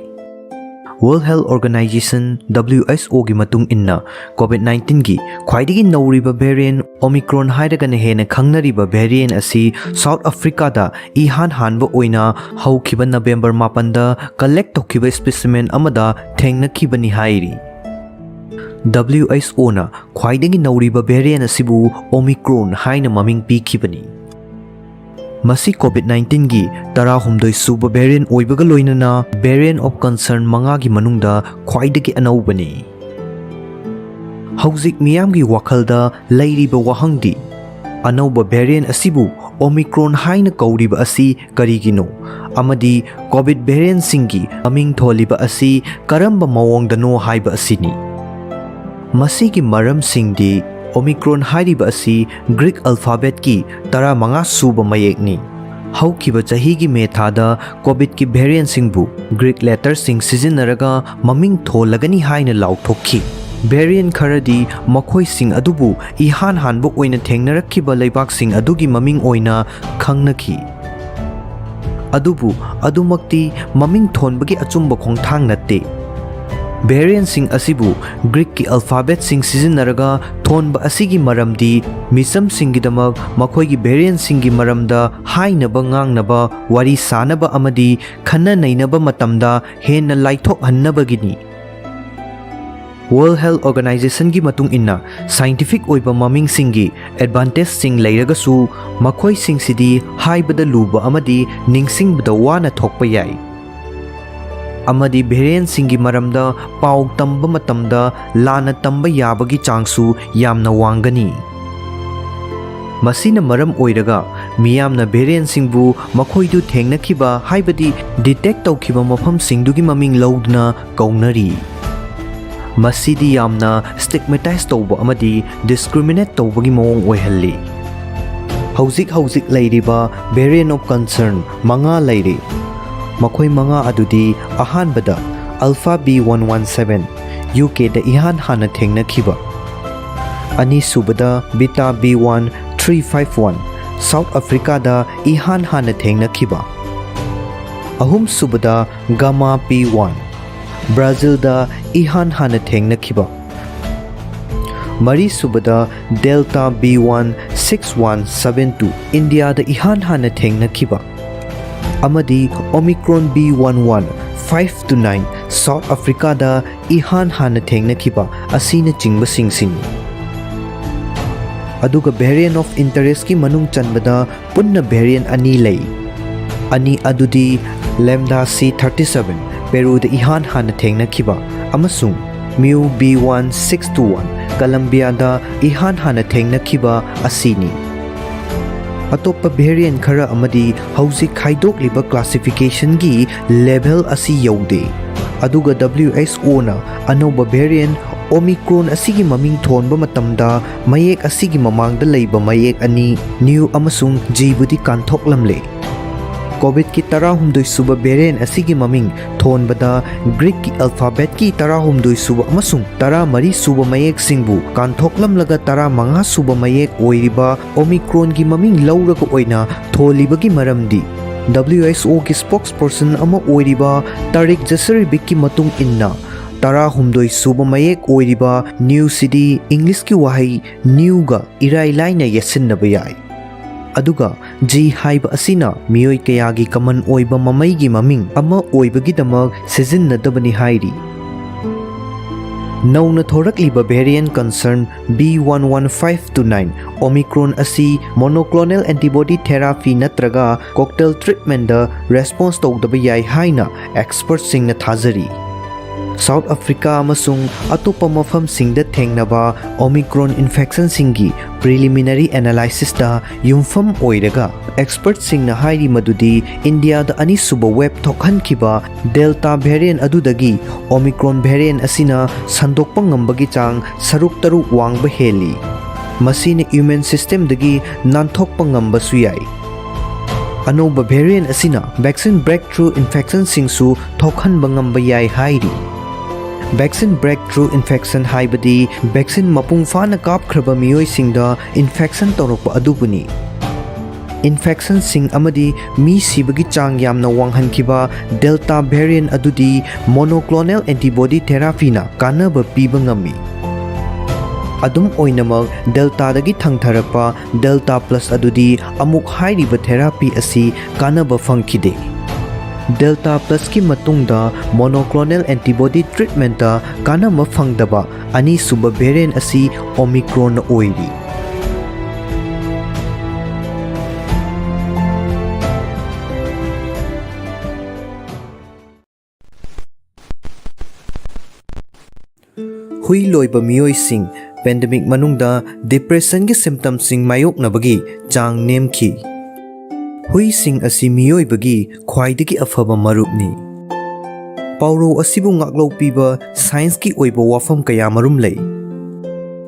World Health Organization, WHOꯒꯤ ꯃꯇꯨꯡ ꯏꯟꯅ, COVID nineteenꯒꯤ ꯈ꯭ꯋꯥꯏꯗꯒꯤ ꯅꯧꯔꯤꯕ variant Omicron ꯍꯥꯏꯔꯒꯅ ꯍꯦꯟꯅ ꯈꯪꯅꯔꯤꯕ variant ꯑꯁꯤ South Africaꯗ ꯏꯍꯥꯟ ꯍꯥꯟꯕ ꯑꯣꯏꯅ ꯍꯧꯈꯤꯕ November ꯃꯥꯄꯟꯗ collect ꯇꯧꯈꯤꯕ specimen ꯑꯃꯗ ꯊꯦꯡꯅꯈꯤꯕꯅꯤ ꯍꯥꯏꯔꯤ꯫ WHOꯅ ꯈ꯭ꯋꯥꯏꯗꯒꯤ ꯅꯧꯔꯤꯕ variant ꯑꯁꯤꯕꯨ Omicron ꯍꯥꯏꯅ ꯃꯃꯤꯡ ꯄꯤꯈꯤꯕꯅꯤ꯫ ꯃꯁꯤ COVID nineteenꯒꯤ ꯇꯔꯥꯍꯨꯝꯗꯣꯏ ꯁꯨꯕ variant ꯑꯣꯏꯕꯒ ꯂꯣꯏꯅꯅ variant of concern ꯃꯉꯥꯒꯤ ꯃꯅꯨꯡꯗ ꯈ꯭ꯋꯥꯏꯗꯒꯤ ꯑꯅꯧꯕꯅꯤ꯫ ꯍꯧꯖꯤꯛ ꯃꯤꯌꯥꯝꯒꯤ ꯋꯥꯈꯜꯗ ꯂꯩꯔꯤꯕ ꯋꯥꯍꯪꯗꯤ, ꯑꯅꯧꯕ variant ꯑꯁꯤꯕꯨ Omicron ꯍꯥꯏꯅ ꯀꯧꯔꯤꯕ ꯑꯁꯤ ꯀꯔꯤꯒꯤꯅꯣ? ꯑꯃꯗꯤ COVID variantꯁꯤꯡꯒꯤ ꯃꯃꯤꯡ ꯊꯣꯜꯂꯤꯕ ꯑꯁꯤ ꯀꯔꯝꯕ ꯃꯑꯣꯡꯗꯅꯣ ꯍꯥꯏꯕ ꯑꯁꯤꯅꯤ꯫ ꯃꯁꯤꯒꯤ ꯃꯔꯝꯁꯤꯡꯗꯤ, Omicron ꯍꯥꯏꯔꯤꯕ ꯑꯁꯤ Greek alphabetꯀꯤ ꯇꯔꯥꯃꯉꯥ ꯁꯨꯕ ꯃꯌꯦꯛꯅꯤ꯫ ꯍꯧꯈꯤꯕ ꯆꯍꯤꯒꯤ May ꯊꯥꯗ COVIDꯀꯤ variantꯁꯤꯡꯕꯨ Greek letterꯁꯤꯡ ꯁꯤꯖꯤꯟꯅꯔꯒ ꯃꯃꯤꯡ ꯊꯣꯜꯂꯒꯅꯤ ꯍꯥꯏꯅ ꯂꯥꯎꯊꯣꯛꯈꯤ꯫ Variant ꯈꯔꯗꯤ ꯃꯈꯣꯏꯁꯤꯡ ꯑꯗꯨꯕꯨ ꯏꯍꯥꯟ ꯍꯥꯟꯕ ꯑꯣꯏꯅ ꯊꯦꯡꯅꯔꯛꯈꯤꯕ ꯂꯩꯕꯥꯛꯁꯤꯡ ꯑꯗꯨꯒꯤ ꯃꯃꯤꯡ ꯑꯣꯏꯅ ꯈꯪꯅꯈꯤ꯫ ꯑꯗꯨꯕꯨ ꯑꯗꯨꯃꯛꯇꯤ ꯃꯃꯤꯡ ꯊꯣꯟꯕꯒꯤ ꯑꯆꯨꯝꯕ ꯈꯣꯡꯊꯥꯡ ꯅꯠꯇꯦ꯫ Variantꯁꯤꯡ ꯑꯁꯤꯕꯨ Greekꯀꯤ alphabetꯁꯤꯡ ꯁꯤꯖꯤꯟꯅꯔꯒ ꯊꯣꯟꯕ ꯑꯁꯤꯒꯤ ꯃꯔꯝꯗꯤ ꯃꯤꯆꯝꯁꯤꯡꯒꯤꯗꯃꯛ ꯃꯈꯣꯏꯒꯤ variantꯁꯤꯡꯒꯤ ꯃꯔꯝꯗ ꯍꯥꯏꯅꯕ, ꯉꯥꯡꯅꯕ, ꯋꯥꯔꯤ ꯁꯥꯅꯕ ꯑꯃꯗꯤ ꯈꯟꯅ ꯅꯩꯅꯕ ꯃꯇꯝꯗ ꯍꯦꯟꯅ ꯂꯥꯏꯊꯣꯛꯍꯟꯅꯕꯒꯤꯅꯤ꯫ World Health Organizationꯒꯤ ꯃꯇꯨꯡ ꯏꯟꯅ, scientific ꯑꯣꯏꯕ ꯃꯃꯤꯡꯁꯤꯡꯒꯤ advantageꯁꯤꯡ ꯂꯩꯔꯒꯁꯨ, ꯃꯈꯣꯏꯁꯤꯡꯁꯤꯗꯤ ꯍꯥꯏꯕꯗ ꯂꯨꯕ ꯑꯃꯗꯤ ꯅꯤꯡꯁꯤꯡꯕꯗ ꯋꯥꯅ ꯊꯣꯛꯄ ꯌꯥꯏ꯫ ꯑꯃꯗꯤ variantꯁꯤꯡꯒꯤ ꯃꯔꯝꯗ ꯄꯥꯎ ꯇꯝꯕ ꯃꯇꯝꯗ ꯂꯥꯟꯅ ꯇꯝꯕ ꯌꯥꯕꯒꯤ ꯆꯥꯡꯁꯨ ꯌꯥꯝꯅ ꯋꯥꯡꯒꯅꯤ꯫ ꯃꯁꯤꯅ ꯃꯔꯝ ꯑꯣꯏꯔꯒ ꯃꯤꯌꯥꯝꯅ variantꯁꯤꯡꯕꯨ ꯃꯈꯣꯏꯗꯨ ꯊꯦꯡꯅꯈꯤꯕ, ꯍꯥꯏꯕꯗꯤ detect ꯇꯧꯈꯤꯕ ꯃꯐꯝꯁꯤꯡꯗꯨꯒꯤ ꯃꯃꯤꯡ ꯂꯧꯗꯨꯅ ꯀꯧꯅꯔꯤ꯫ ꯃꯁꯤꯗꯤ ꯌꯥꯝꯅ stigmatize ꯇꯧꯕ ꯑꯃꯗꯤ discriminate ꯇꯧꯕꯒꯤ ꯃꯑꯣꯡ ꯑꯣꯏꯍꯜꯂꯤ꯫ ꯍꯧꯖꯤꯛ ꯍꯧꯖꯤꯛ ꯂꯩꯔꯤꯕ variant of concern ꯃꯉꯥ ꯂꯩꯔꯤ꯫ ꯃꯈꯣꯏ ꯃꯉꯥ ꯑꯗꯨꯗꯤ, ꯑꯍꯥꯟꯕꯗ, Alpha B one one seven, UKꯗ ꯏꯍꯥꯟ ꯍꯥꯟꯅ ꯊꯦꯡꯅꯈꯤꯕ꯫ ꯑꯅꯤꯁꯨꯕꯗ, Beta B one three five one, South Africaꯗ ꯏꯍꯥꯟ ꯍꯥꯟꯅ ꯊꯦꯡꯅꯈꯤꯕ꯫ ꯑꯍꯨꯝꯁꯨꯕꯗ, Gamma P one, Brazilꯗ ꯏꯍꯥꯟ ꯍꯥꯟꯅ ꯊꯦꯡꯅꯈꯤꯕ꯫ ꯃꯔꯤꯁꯨꯕꯗ, Delta B one six one seven two, ꯏꯟꯗꯤꯌꯥꯗ ꯏꯍꯥꯟ ꯍꯥꯟꯅ ꯊꯦꯡꯅꯈꯤꯕ꯫ ꯑꯃꯗꯤ Omicron B one one five two nine, South Africaꯗ ꯏꯍꯥꯟ ꯍꯥꯟꯅ ꯊꯦꯡꯅꯈꯤꯕ ꯑꯁꯤꯅꯆꯤꯡꯕꯁꯤꯡꯁꯤꯅꯤ꯫ ꯑꯗꯨꯒ variant of interestꯀꯤ ꯃꯅꯨꯡ ꯆꯟꯕꯗ ꯄꯨꯟꯅ variant ꯑꯅꯤ ꯂꯩ꯫ ꯑꯅꯤ ꯑꯗꯨꯗꯤ Lambda C thirty seven, Peruꯗ ꯏꯍꯥꯟ ꯍꯥꯟꯅ ꯊꯦꯡꯅꯈꯤꯕ, ꯑꯃꯁꯨꯡ Mu B one six two one, Colombiaꯗ ꯏꯍꯥꯟ ꯍꯥꯟꯅ ꯊꯦꯡꯅꯈꯤꯕ ꯑꯁꯤꯅꯤ꯫ ꯑꯇꯣꯞꯄ variant ꯈꯔ ꯑꯃꯗꯤ ꯍꯧꯖꯤꯛ ꯈꯥꯏꯗꯣꯛꯂꯤꯕ classificationꯒꯤ level ꯑꯁꯤ ꯌꯧꯗꯦ꯫ ꯑꯗꯨꯒ WHOꯅ ꯑꯅꯧꯕ variant Omicron ꯑꯁꯤꯒꯤ ꯃꯃꯤꯡ ꯊꯣꯟꯕ ꯃꯇꯝꯗ ꯃꯌꯦꯛ ꯑꯁꯤꯒꯤ ꯃꯃꯥꯡꯗ ꯂꯩꯕ ꯃꯌꯦꯛ ꯑꯅꯤ, Nu ꯑꯃꯁꯨꯡ Gꯕꯨꯗꯤ ꯀꯥꯟꯊꯣꯛꯂꯝꯂꯦ꯫ COVIDꯀꯤ ꯇꯔꯥꯍꯨꯝꯗꯣꯏ ꯁꯨꯕ variant ꯑꯁꯤꯒꯤ ꯃꯃꯤꯡ ꯊꯣꯟꯕꯗ Greekꯀꯤ alphabetꯀꯤ ꯇꯔꯥꯍꯨꯝꯗꯣꯏ ꯁꯨꯕ ꯑꯃꯁꯨꯡ ꯇꯔꯥꯃꯔꯤ ꯁꯨꯕ ꯃꯌꯦꯛꯁꯤꯡꯕꯨ ꯀꯥꯟꯊꯣꯛꯂꯝꯂꯒ ꯇꯔꯥꯃꯉꯥ ꯁꯨꯕ ꯃꯌꯦꯛ ꯑꯣꯏꯔꯤꯕ Omicronꯒꯤ ꯃꯃꯤꯡ ꯂꯧꯔꯒ ꯑꯣꯏꯅ ꯊꯣꯜꯂꯤꯕꯒꯤ ꯃꯔꯝꯗꯤ, WHOꯒꯤ spokesperson ꯑꯃ ꯑꯣꯏꯔꯤꯕ Tarik Jasarevićꯀꯤ ꯃꯇꯨꯡ ꯏꯟꯅ, ꯇꯔꯥꯍꯨꯝꯗꯣꯏ ꯁꯨꯕ ꯃꯌꯦꯛ ꯑꯣꯏꯔꯤꯕ Nuꯁꯤꯗꯤ Englishꯀꯤ ꯋꯥꯍꯩ newꯒ ꯏꯔꯥꯏ ꯂꯥꯏꯅ ꯌꯦꯠꯁꯤꯟꯅꯕ ꯌꯥꯏ꯫ ꯑꯗꯨꯒ G ꯍꯥꯏꯕ ꯑꯁꯤꯅ ꯃꯤꯑꯣꯏ ꯀꯌꯥꯒꯤ common ꯑꯣꯏꯕ ꯃꯃꯩꯒꯤ ꯃꯃꯤꯡ ꯑꯃ ꯑꯣꯏꯕꯒꯤꯗꯃꯛ ꯁꯤꯖꯤꯟꯅꯗꯕꯅꯤ ꯍꯥꯏꯔꯤ꯫ ꯅꯧꯅ ꯊꯣꯔꯛꯂꯤꯕ variant concern B one one five two nine Omicron ꯑꯁꯤ monoclonal antibody therapy ꯅꯠꯇ꯭ꯔꯒ cocktail treatmentꯗ response ꯇꯧꯗꯕ ꯌꯥꯏ ꯍꯥꯏꯅ expertꯁꯤꯡꯅ ꯊꯥꯖꯔꯤ꯫ South Africa ꯑꯃꯁꯨꯡ ꯑꯇꯣꯞꯄ ꯃꯐꯝꯁꯤꯡꯗ ꯊꯦꯡꯅꯕ Omicron infectionꯁꯤꯡꯒꯤ preliminary analysisꯇ ꯌꯨꯝꯐꯝ ꯑꯣꯏꯔꯒ, expertꯁꯤꯡꯅ ꯍꯥꯏꯔꯤ ꯃꯗꯨꯗꯤ ꯏꯟꯗꯤꯌꯥꯗ ꯑꯅꯤꯁꯨꯕ wave ꯊꯣꯛꯍꯟꯈꯤꯕ Delta variant ꯑꯗꯨꯗꯒꯤ Omicron variant ꯑꯁꯤꯅ ꯁꯟꯗꯣꯛꯄ ꯉꯝꯕꯒꯤ ꯆꯥꯡ ꯁꯔꯨꯛ ꯇꯔꯨꯛ ꯋꯥꯡꯕ ꯍꯦꯜꯂꯤ꯫ ꯃꯁꯤꯅ immune systemꯗꯒꯤ ꯅꯥꯟꯊꯣꯛꯄ ꯉꯝꯕꯁꯨ ꯌꯥꯏ꯫ ꯑꯅꯧꯕ variant ꯑꯁꯤꯅ vaccine breakthrough infectionꯁꯤꯡꯁꯨ ꯊꯣꯛꯍꯟꯕ ꯉꯝꯕ ꯌꯥꯏ ꯍꯥꯏꯔꯤ꯫ Vaccine breakthrough infection ꯍꯥꯏꯕꯗꯤ vaccine ꯃꯄꯨꯡ ꯐꯥꯅ ꯀꯥꯞꯈ꯭ꯔꯕ ꯃꯤꯑꯣꯏꯁꯤꯡꯗ infection ꯇꯧꯔꯛꯄ ꯑꯗꯨꯕꯨꯅꯤ꯫ Infectionꯁꯤꯡ ꯑꯃꯗꯤ ꯃꯤ ꯁꯤꯕꯒꯤ ꯆꯥꯡ ꯌꯥꯝꯅ ꯋꯥꯡꯍꯟꯈꯤꯕ Delta variant ꯑꯗꯨꯗꯤ monoclonal antibody therapyꯅ ꯀꯥꯟꯅꯕ ꯄꯤꯕ ꯉꯝꯃꯤ꯫ ꯑꯗꯨꯝ ꯑꯣꯏꯅꯃꯛ, Deltaꯗꯒꯤ ꯊꯪꯊꯔꯛꯄ Delta Plus ꯑꯗꯨꯗꯤ ꯑꯃꯨꯛ ꯍꯥꯏꯔꯤꯕ therapy ꯑꯁꯤ ꯀꯥꯟꯅꯕ ꯐꯪꯈꯤꯗꯦ꯫ Delta Plusꯀꯤ ꯃꯇꯨꯡꯗ monoclonal antibody treatmentꯇ ꯀꯥꯟꯅꯕ ꯐꯪꯗꯕ ꯑꯅꯤꯁꯨꯕ variant ꯑꯁꯤ Omicronꯅ ꯑꯣꯏꯔꯤ꯫ ꯍꯨꯏ ꯂꯣꯏꯕ ꯃꯤꯑꯣꯏꯁꯤꯡ pandemic ꯃꯅꯨꯡꯗ depressionꯒꯤ symptomꯁꯤꯡ ꯃꯥꯌꯣꯛꯅꯕꯒꯤ ꯆꯥꯡ ꯅꯦꯝꯈꯤ꯫ ꯍꯨꯏꯁꯤꯡ ꯑꯁꯤ ꯃꯤꯑꯣꯏꯕꯒꯤ ꯈ꯭ꯋꯥꯏꯗꯒꯤ ꯑꯐꯕ ꯃꯔꯨꯞꯅꯤ꯫ ꯄꯥꯎꯔꯧ ꯑꯁꯤꯕꯨ ꯉꯥꯛꯂꯧ ꯄꯤꯕ scienceꯀꯤ ꯑꯣꯏꯕ ꯋꯥꯐꯝ ꯀꯌꯥꯃꯔꯨꯝ ꯂꯩ꯫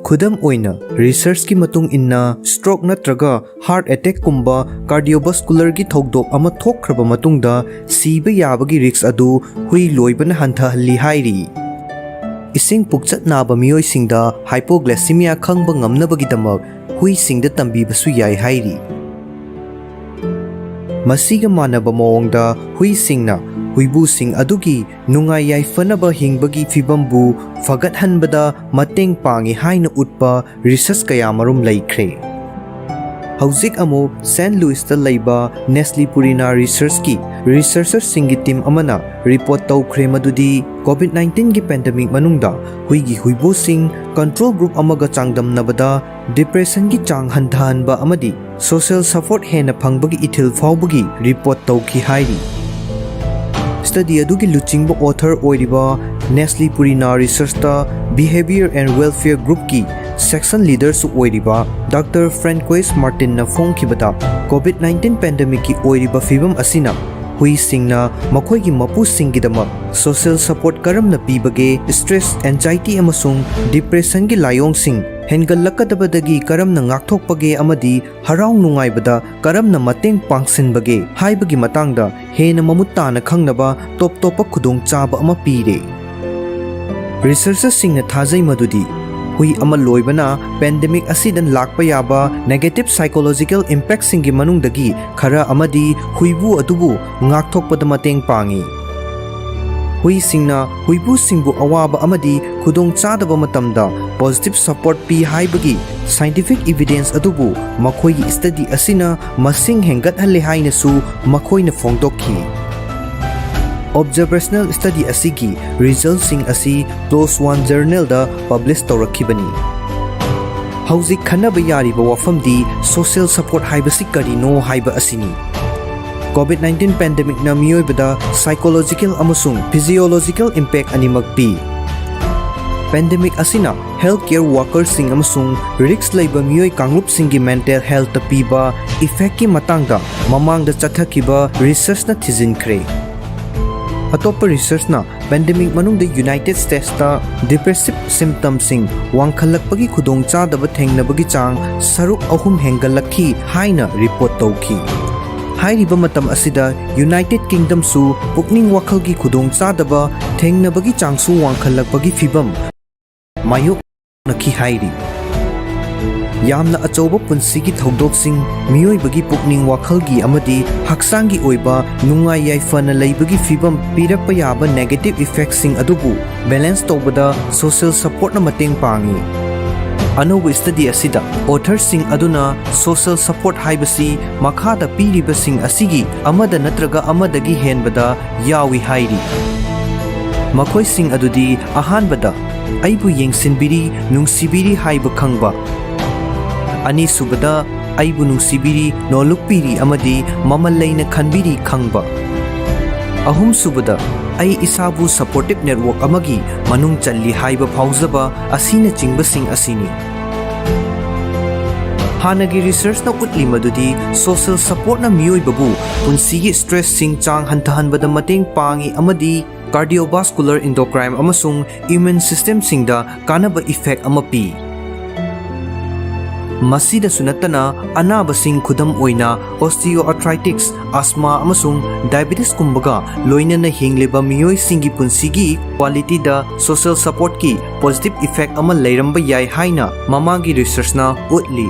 ꯈꯨꯗꯝ ꯑꯣꯏꯅ, researchꯀꯤ ꯃꯇꯨꯡ ꯏꯟꯅ, stroke ꯅꯠꯇ꯭ꯔꯒ heart attackꯀꯨꯝꯕ cardiovascularꯒꯤ ꯊꯧꯗꯣꯛ ꯑꯃ ꯊꯣꯛꯈ꯭ꯔꯕ ꯃꯇꯨꯡꯗ ꯁꯤꯕ ꯌꯥꯕꯒꯤ risk ꯑꯗꯨ ꯍꯨꯏ ꯂꯣꯏꯕꯅ ꯍꯟꯊꯍꯜꯂꯤ ꯍꯥꯏꯔꯤ꯫ ꯏꯁꯤꯡ ꯄꯨꯛꯆꯠ ꯅꯥꯕ ꯃꯤꯑꯣꯏꯁꯤꯡꯗ hypoglycemia ꯈꯪꯕ ꯉꯝꯅꯕꯒꯤꯗꯃꯛ ꯍꯨꯏꯁꯤꯡꯗ ꯇꯝꯕꯤꯕꯁꯨ ꯌꯥꯏ ꯍꯥꯏꯔꯤ꯫ ꯃꯁꯤꯒ ꯃꯥꯟꯅꯕ ꯃꯑꯣꯡꯗ, ꯍꯨꯏꯁꯤꯡꯅ ꯍꯨꯏꯕꯨꯁꯤꯡ ꯑꯗꯨꯒꯤ ꯅꯨꯡꯉꯥꯏ ꯌꯥꯏꯐꯅꯕ ꯍꯤꯡꯕꯒꯤ ꯐꯤꯚꯝꯕꯨ ꯐꯒꯠꯍꯟꯕꯗ ꯃꯇꯦꯡ ꯄꯥꯡꯏ ꯍꯥꯏꯅ ꯎꯠꯄ research ꯀꯌꯥꯃꯔꯨꯝ ꯂꯩꯈ꯭ꯔꯦ꯫ ꯍꯧꯖꯤꯛ ꯑꯃꯨꯛ Saint Louisꯇ ꯂꯩꯕ Nestle Purina Researchꯀꯤ Researchersꯁꯤꯡꯒꯤ team ꯑꯃꯅ report ꯇꯧꯈ꯭ꯔꯦ ꯃꯗꯨꯗꯤ COVID nineteenꯒꯤ pandemic ꯃꯅꯨꯡꯗ ꯍꯨꯏꯒꯤ ꯍꯨꯏꯕꯨꯁꯤꯡ control group ꯑꯃꯒ ꯆꯥꯡꯗꯝꯅꯕꯗ depressionꯒꯤ ꯆꯥꯡ ꯍꯟꯊꯍꯟꯕ ꯑꯃꯗꯤ social support ꯍꯦꯟꯅ ꯐꯪꯕꯒꯤ ꯏꯊꯤꯜ ꯐꯥꯎꯕꯒꯤ report ꯇꯧꯈꯤ ꯍꯥꯏꯔꯤ꯫ Study ꯑꯗꯨꯒꯤ ꯂꯨꯆꯤꯡꯕ author ꯑꯣꯏꯔꯤꯕ Nestle Purina Researchꯇ Behavior and Welfare Groupꯀꯤ section leaderꯁꯨ ꯑꯣꯏꯔꯤꯕ Doctor Francois Martinꯅ ꯐꯣꯡꯈꯤꯕꯗ, COVID nineteenꯒꯤ pandemicꯀꯤ ꯑꯣꯏꯔꯤꯕ ꯐꯤꯕꯝ ꯑꯁꯤꯅ ꯍꯨꯏꯁꯤꯡꯅ ꯃꯈꯣꯏꯒꯤ ꯃꯄꯨꯁꯤꯡꯒꯤꯗꯃꯛ social support ꯀꯔꯝꯅ ꯄꯤꯕꯒꯦ, stress, anxiety ꯑꯃꯁꯨꯡ depressionꯒꯤ ꯂꯥꯏꯑꯣꯡꯁꯤꯡ ꯍꯦꯟꯒꯠꯂꯛꯀꯗꯕꯗꯒꯤ ꯀꯔꯝꯅ ꯉꯥꯛꯊꯣꯛꯄꯒꯦ ꯑꯃꯗꯤ ꯍꯔꯥꯎ ꯅꯨꯡꯉꯥꯏꯕꯗ ꯀꯔꯝꯅ ꯃꯇꯦꯡ ꯄꯥꯡꯁꯤꯟꯕꯒꯦ ꯍꯥꯏꯕꯒꯤ ꯃꯇꯥꯡꯗ ꯍꯦꯟꯅ ꯃꯃꯨꯠ ꯇꯥꯅ ꯈꯪꯅꯕ ꯇꯣꯞ ꯇꯣꯞꯄ ꯈꯨꯗꯣꯡꯆꯥꯕ ꯑꯃ ꯄꯤꯔꯦ꯫ Researchersꯁꯤꯡꯅ ꯊꯥꯖꯩ ꯃꯗꯨꯗꯤ ꯍꯨꯏ ꯑꯃ ꯂꯣꯏꯕꯅ pandemic ꯑꯁꯤꯗ ꯂꯥꯛꯄ ꯌꯥꯕ negative psychological impactꯁꯤꯡꯒꯤ ꯃꯅꯨꯡꯗꯒꯤ ꯈꯔ ꯑꯃꯗꯤ ꯍꯨꯏꯕꯨ ꯑꯗꯨꯕꯨ ꯉꯥꯛꯊꯣꯛꯄꯗ ꯃꯇꯦꯡ ꯄꯥꯡꯏ꯫ ꯍꯨꯏꯁꯤꯡꯅ ꯍꯨꯏꯕꯨꯁꯤꯡꯕꯨ ꯑꯋꯥꯕ ꯑꯃꯗꯤ ꯈꯨꯗꯣꯡꯆꯥꯗꯕ ꯃꯇꯝꯗ positive support ꯄꯤ ꯍꯥꯏꯕꯒꯤ scientific evidence ꯑꯗꯨꯕꯨ ꯃꯈꯣꯏꯒꯤ study ꯑꯁꯤꯅ ꯃꯁꯤꯡ ꯍꯦꯟꯒꯠꯍꯜꯂꯦ ꯍꯥꯏꯅꯁꯨ ꯃꯈꯣꯏꯅ ꯐꯣꯡꯗꯣꯛꯈꯤ꯫ Observational study ꯑꯁꯤꯒꯤ resultꯁꯤꯡ ꯑꯁꯤ PLOS One journalꯗ publish ꯇꯧꯔꯛꯈꯤꯕꯅꯤ꯫ ꯍꯧꯖꯤꯛ ꯈꯟꯅꯕ ꯌꯥꯔꯤꯕ ꯋꯥꯐꯝꯗꯤ social support ꯍꯥꯏꯕꯁꯤ ꯀꯔꯤꯅꯣ ꯍꯥꯏꯕ ꯑꯁꯤꯅꯤ꯫ COVID nineteenꯒꯤ pandemicꯅ ꯃꯤꯑꯣꯏꯕꯗ psychological ꯑꯃꯁꯨꯡ physiological impact ꯑꯅꯤꯃꯛ ꯄꯤ꯫ Pandemic ꯑꯁꯤꯅ healthcare workerꯁꯤꯡ ꯑꯃꯁꯨꯡ risk ꯂꯩꯕ ꯃꯤꯑꯣꯏ ꯀꯥꯡꯂꯨꯞꯁꯤꯡꯒꯤ mental healthꯇ ꯄꯤꯕ effectꯀꯤ ꯃꯇꯥꯡꯗ ꯃꯃꯥꯡꯗ ꯆꯠꯊꯈꯤꯕ researchꯅ ꯊꯤꯖꯤꯟꯈ꯭ꯔꯦ꯫ ꯑꯇꯣꯞꯄ researchꯅ pandemic ꯃꯅꯨꯡꯗ United Statesꯇ depressive symptomsꯤꯡ ꯋꯥꯡꯈꯠꯂꯛꯄꯒꯤ ꯈꯨꯗꯣꯡꯆꯥꯗꯕ ꯊꯦꯡꯅꯕꯒꯤ ꯆꯥꯡ ꯁꯔꯨꯛ ꯑꯍꯨꯝ ꯍꯦꯟꯒꯠꯂꯛꯈꯤ ꯍꯥꯏꯅ report ꯇꯧꯈꯤ꯫ ꯍꯥꯏꯔꯤꯕ ꯃꯇꯝ ꯑꯁꯤꯗ United Kingdomꯁꯨ ꯄꯨꯛꯅꯤꯡ ꯋꯥꯈꯜꯒꯤ ꯈꯨꯗꯣꯡꯆꯥꯗꯕ ꯊꯦꯡꯅꯕꯒꯤ ꯆꯥꯡꯁꯨ ꯋꯥꯡꯈꯠꯂꯛꯄꯒꯤ ꯐꯤꯚꯝ ꯃꯥꯌꯣꯛꯅꯈꯤ ꯍꯥꯏꯔꯤ꯫ ꯌꯥꯝꯅ ꯑꯆꯧꯕ ꯄꯨꯟꯁꯤꯒꯤ ꯊꯧꯗꯣꯛꯁꯤꯡ, ꯃꯤꯑꯣꯏꯕꯒꯤ ꯄꯨꯛꯅꯤꯡ ꯋꯥꯈꯜꯒꯤ ꯑꯃꯗꯤ ꯍꯛꯆꯥꯡꯒꯤ ꯑꯣꯏꯕ ꯅꯨꯡꯉꯥꯏ ꯌꯥꯏꯐꯅ ꯂꯩꯕꯒꯤ ꯐꯤꯚꯝ ꯄꯤꯔꯛꯄ ꯌꯥꯕ negative effectꯁꯤꯡ ꯑꯗꯨꯕꯨ balance ꯇꯧꯕꯗ social supportꯅ ꯃꯇꯦꯡ ꯄꯥꯡꯏ꯫ ꯑꯅꯧꯕ study ꯑꯁꯤꯗ authorꯁꯤꯡ ꯑꯗꯨꯅ social support ꯍꯥꯏꯕꯁꯤ ꯃꯈꯥꯗ ꯄꯤꯔꯤꯕꯁꯤꯡ ꯑꯁꯤꯒꯤ ꯑꯃꯗ ꯅꯠꯇ꯭ꯔꯒ ꯑꯃꯗꯒꯤ ꯍꯦꯟꯕꯗ ꯌꯥꯎꯏ ꯍꯥꯏꯔꯤ꯫ ꯃꯈꯣꯏꯁꯤꯡ ꯑꯗꯨꯗꯤ, ꯑꯍꯥꯟꯕꯗ, ꯑꯩꯕꯨ ꯌꯦꯡꯁꯤꯟꯕꯤꯔꯤ, ꯅꯨꯡꯁꯤꯕꯤꯔꯤ ꯍꯥꯏꯕ ꯈꯪꯕ꯫ ꯑꯅꯤꯁꯨꯕꯗ, ꯑꯩꯕꯨ ꯅꯨꯡꯁꯤꯕꯤꯔꯤ, ꯅꯣꯜꯂꯨꯛꯄꯤꯔꯤ ꯑꯃꯗꯤ ꯃꯃꯜ ꯂꯩꯅ ꯈꯟꯕꯤꯔꯤ ꯈꯪꯕ꯫ ꯑꯍꯨꯝꯁꯨꯕꯗ, ꯑꯩ ꯏꯁꯥꯕꯨ supportive network ꯑꯃꯒꯤ ꯃꯅꯨꯡ ꯆꯜꯂꯤ ꯍꯥꯏꯕ ꯐꯥꯎꯖꯕ ꯑꯁꯤꯅꯆꯤꯡꯕꯁꯤꯡ ꯑꯁꯤꯅꯤ꯫ ꯍꯥꯟꯅꯒꯤ researchꯅ ꯎꯠꯂꯤ ꯃꯗꯨꯗꯤ social supportꯅ ꯃꯤꯑꯣꯏꯕꯕꯨ ꯄꯨꯟꯁꯤꯒꯤ stressꯁꯤꯡ ꯆꯥꯡ ꯍꯟꯊꯍꯟꯕꯗ ꯃꯇꯦꯡ ꯄꯥꯡꯏ ꯑꯃꯗꯤ cardiovascular, endocrine ꯑꯃꯁꯨꯡ immune systemꯁꯤꯡꯗ ꯀꯥꯟꯅꯕ effect ꯑꯃ ꯄꯤ꯫ ꯃꯁꯤꯗꯁꯨ ꯅꯠꯇꯅ, ꯑꯅꯥꯕꯁꯤꯡ, ꯈꯨꯗꯝ ꯑꯣꯏꯅ osteoarthritis, asthma ꯑꯃꯁꯨꯡ diabetesꯀꯨꯝꯕꯒ ꯂꯣꯏꯅꯅ ꯍꯤꯡꯂꯤꯕ ꯃꯤꯑꯣꯏꯁꯤꯡꯒꯤ ꯄꯨꯟꯁꯤꯒꯤ qualityꯗ social supportꯀꯤ positive effect ꯑꯃ ꯂꯩꯔꯝꯕ ꯌꯥꯏ ꯍꯥꯏꯅ ꯃꯃꯥꯡꯒꯤ researchꯅ ꯎꯠꯂꯤ꯫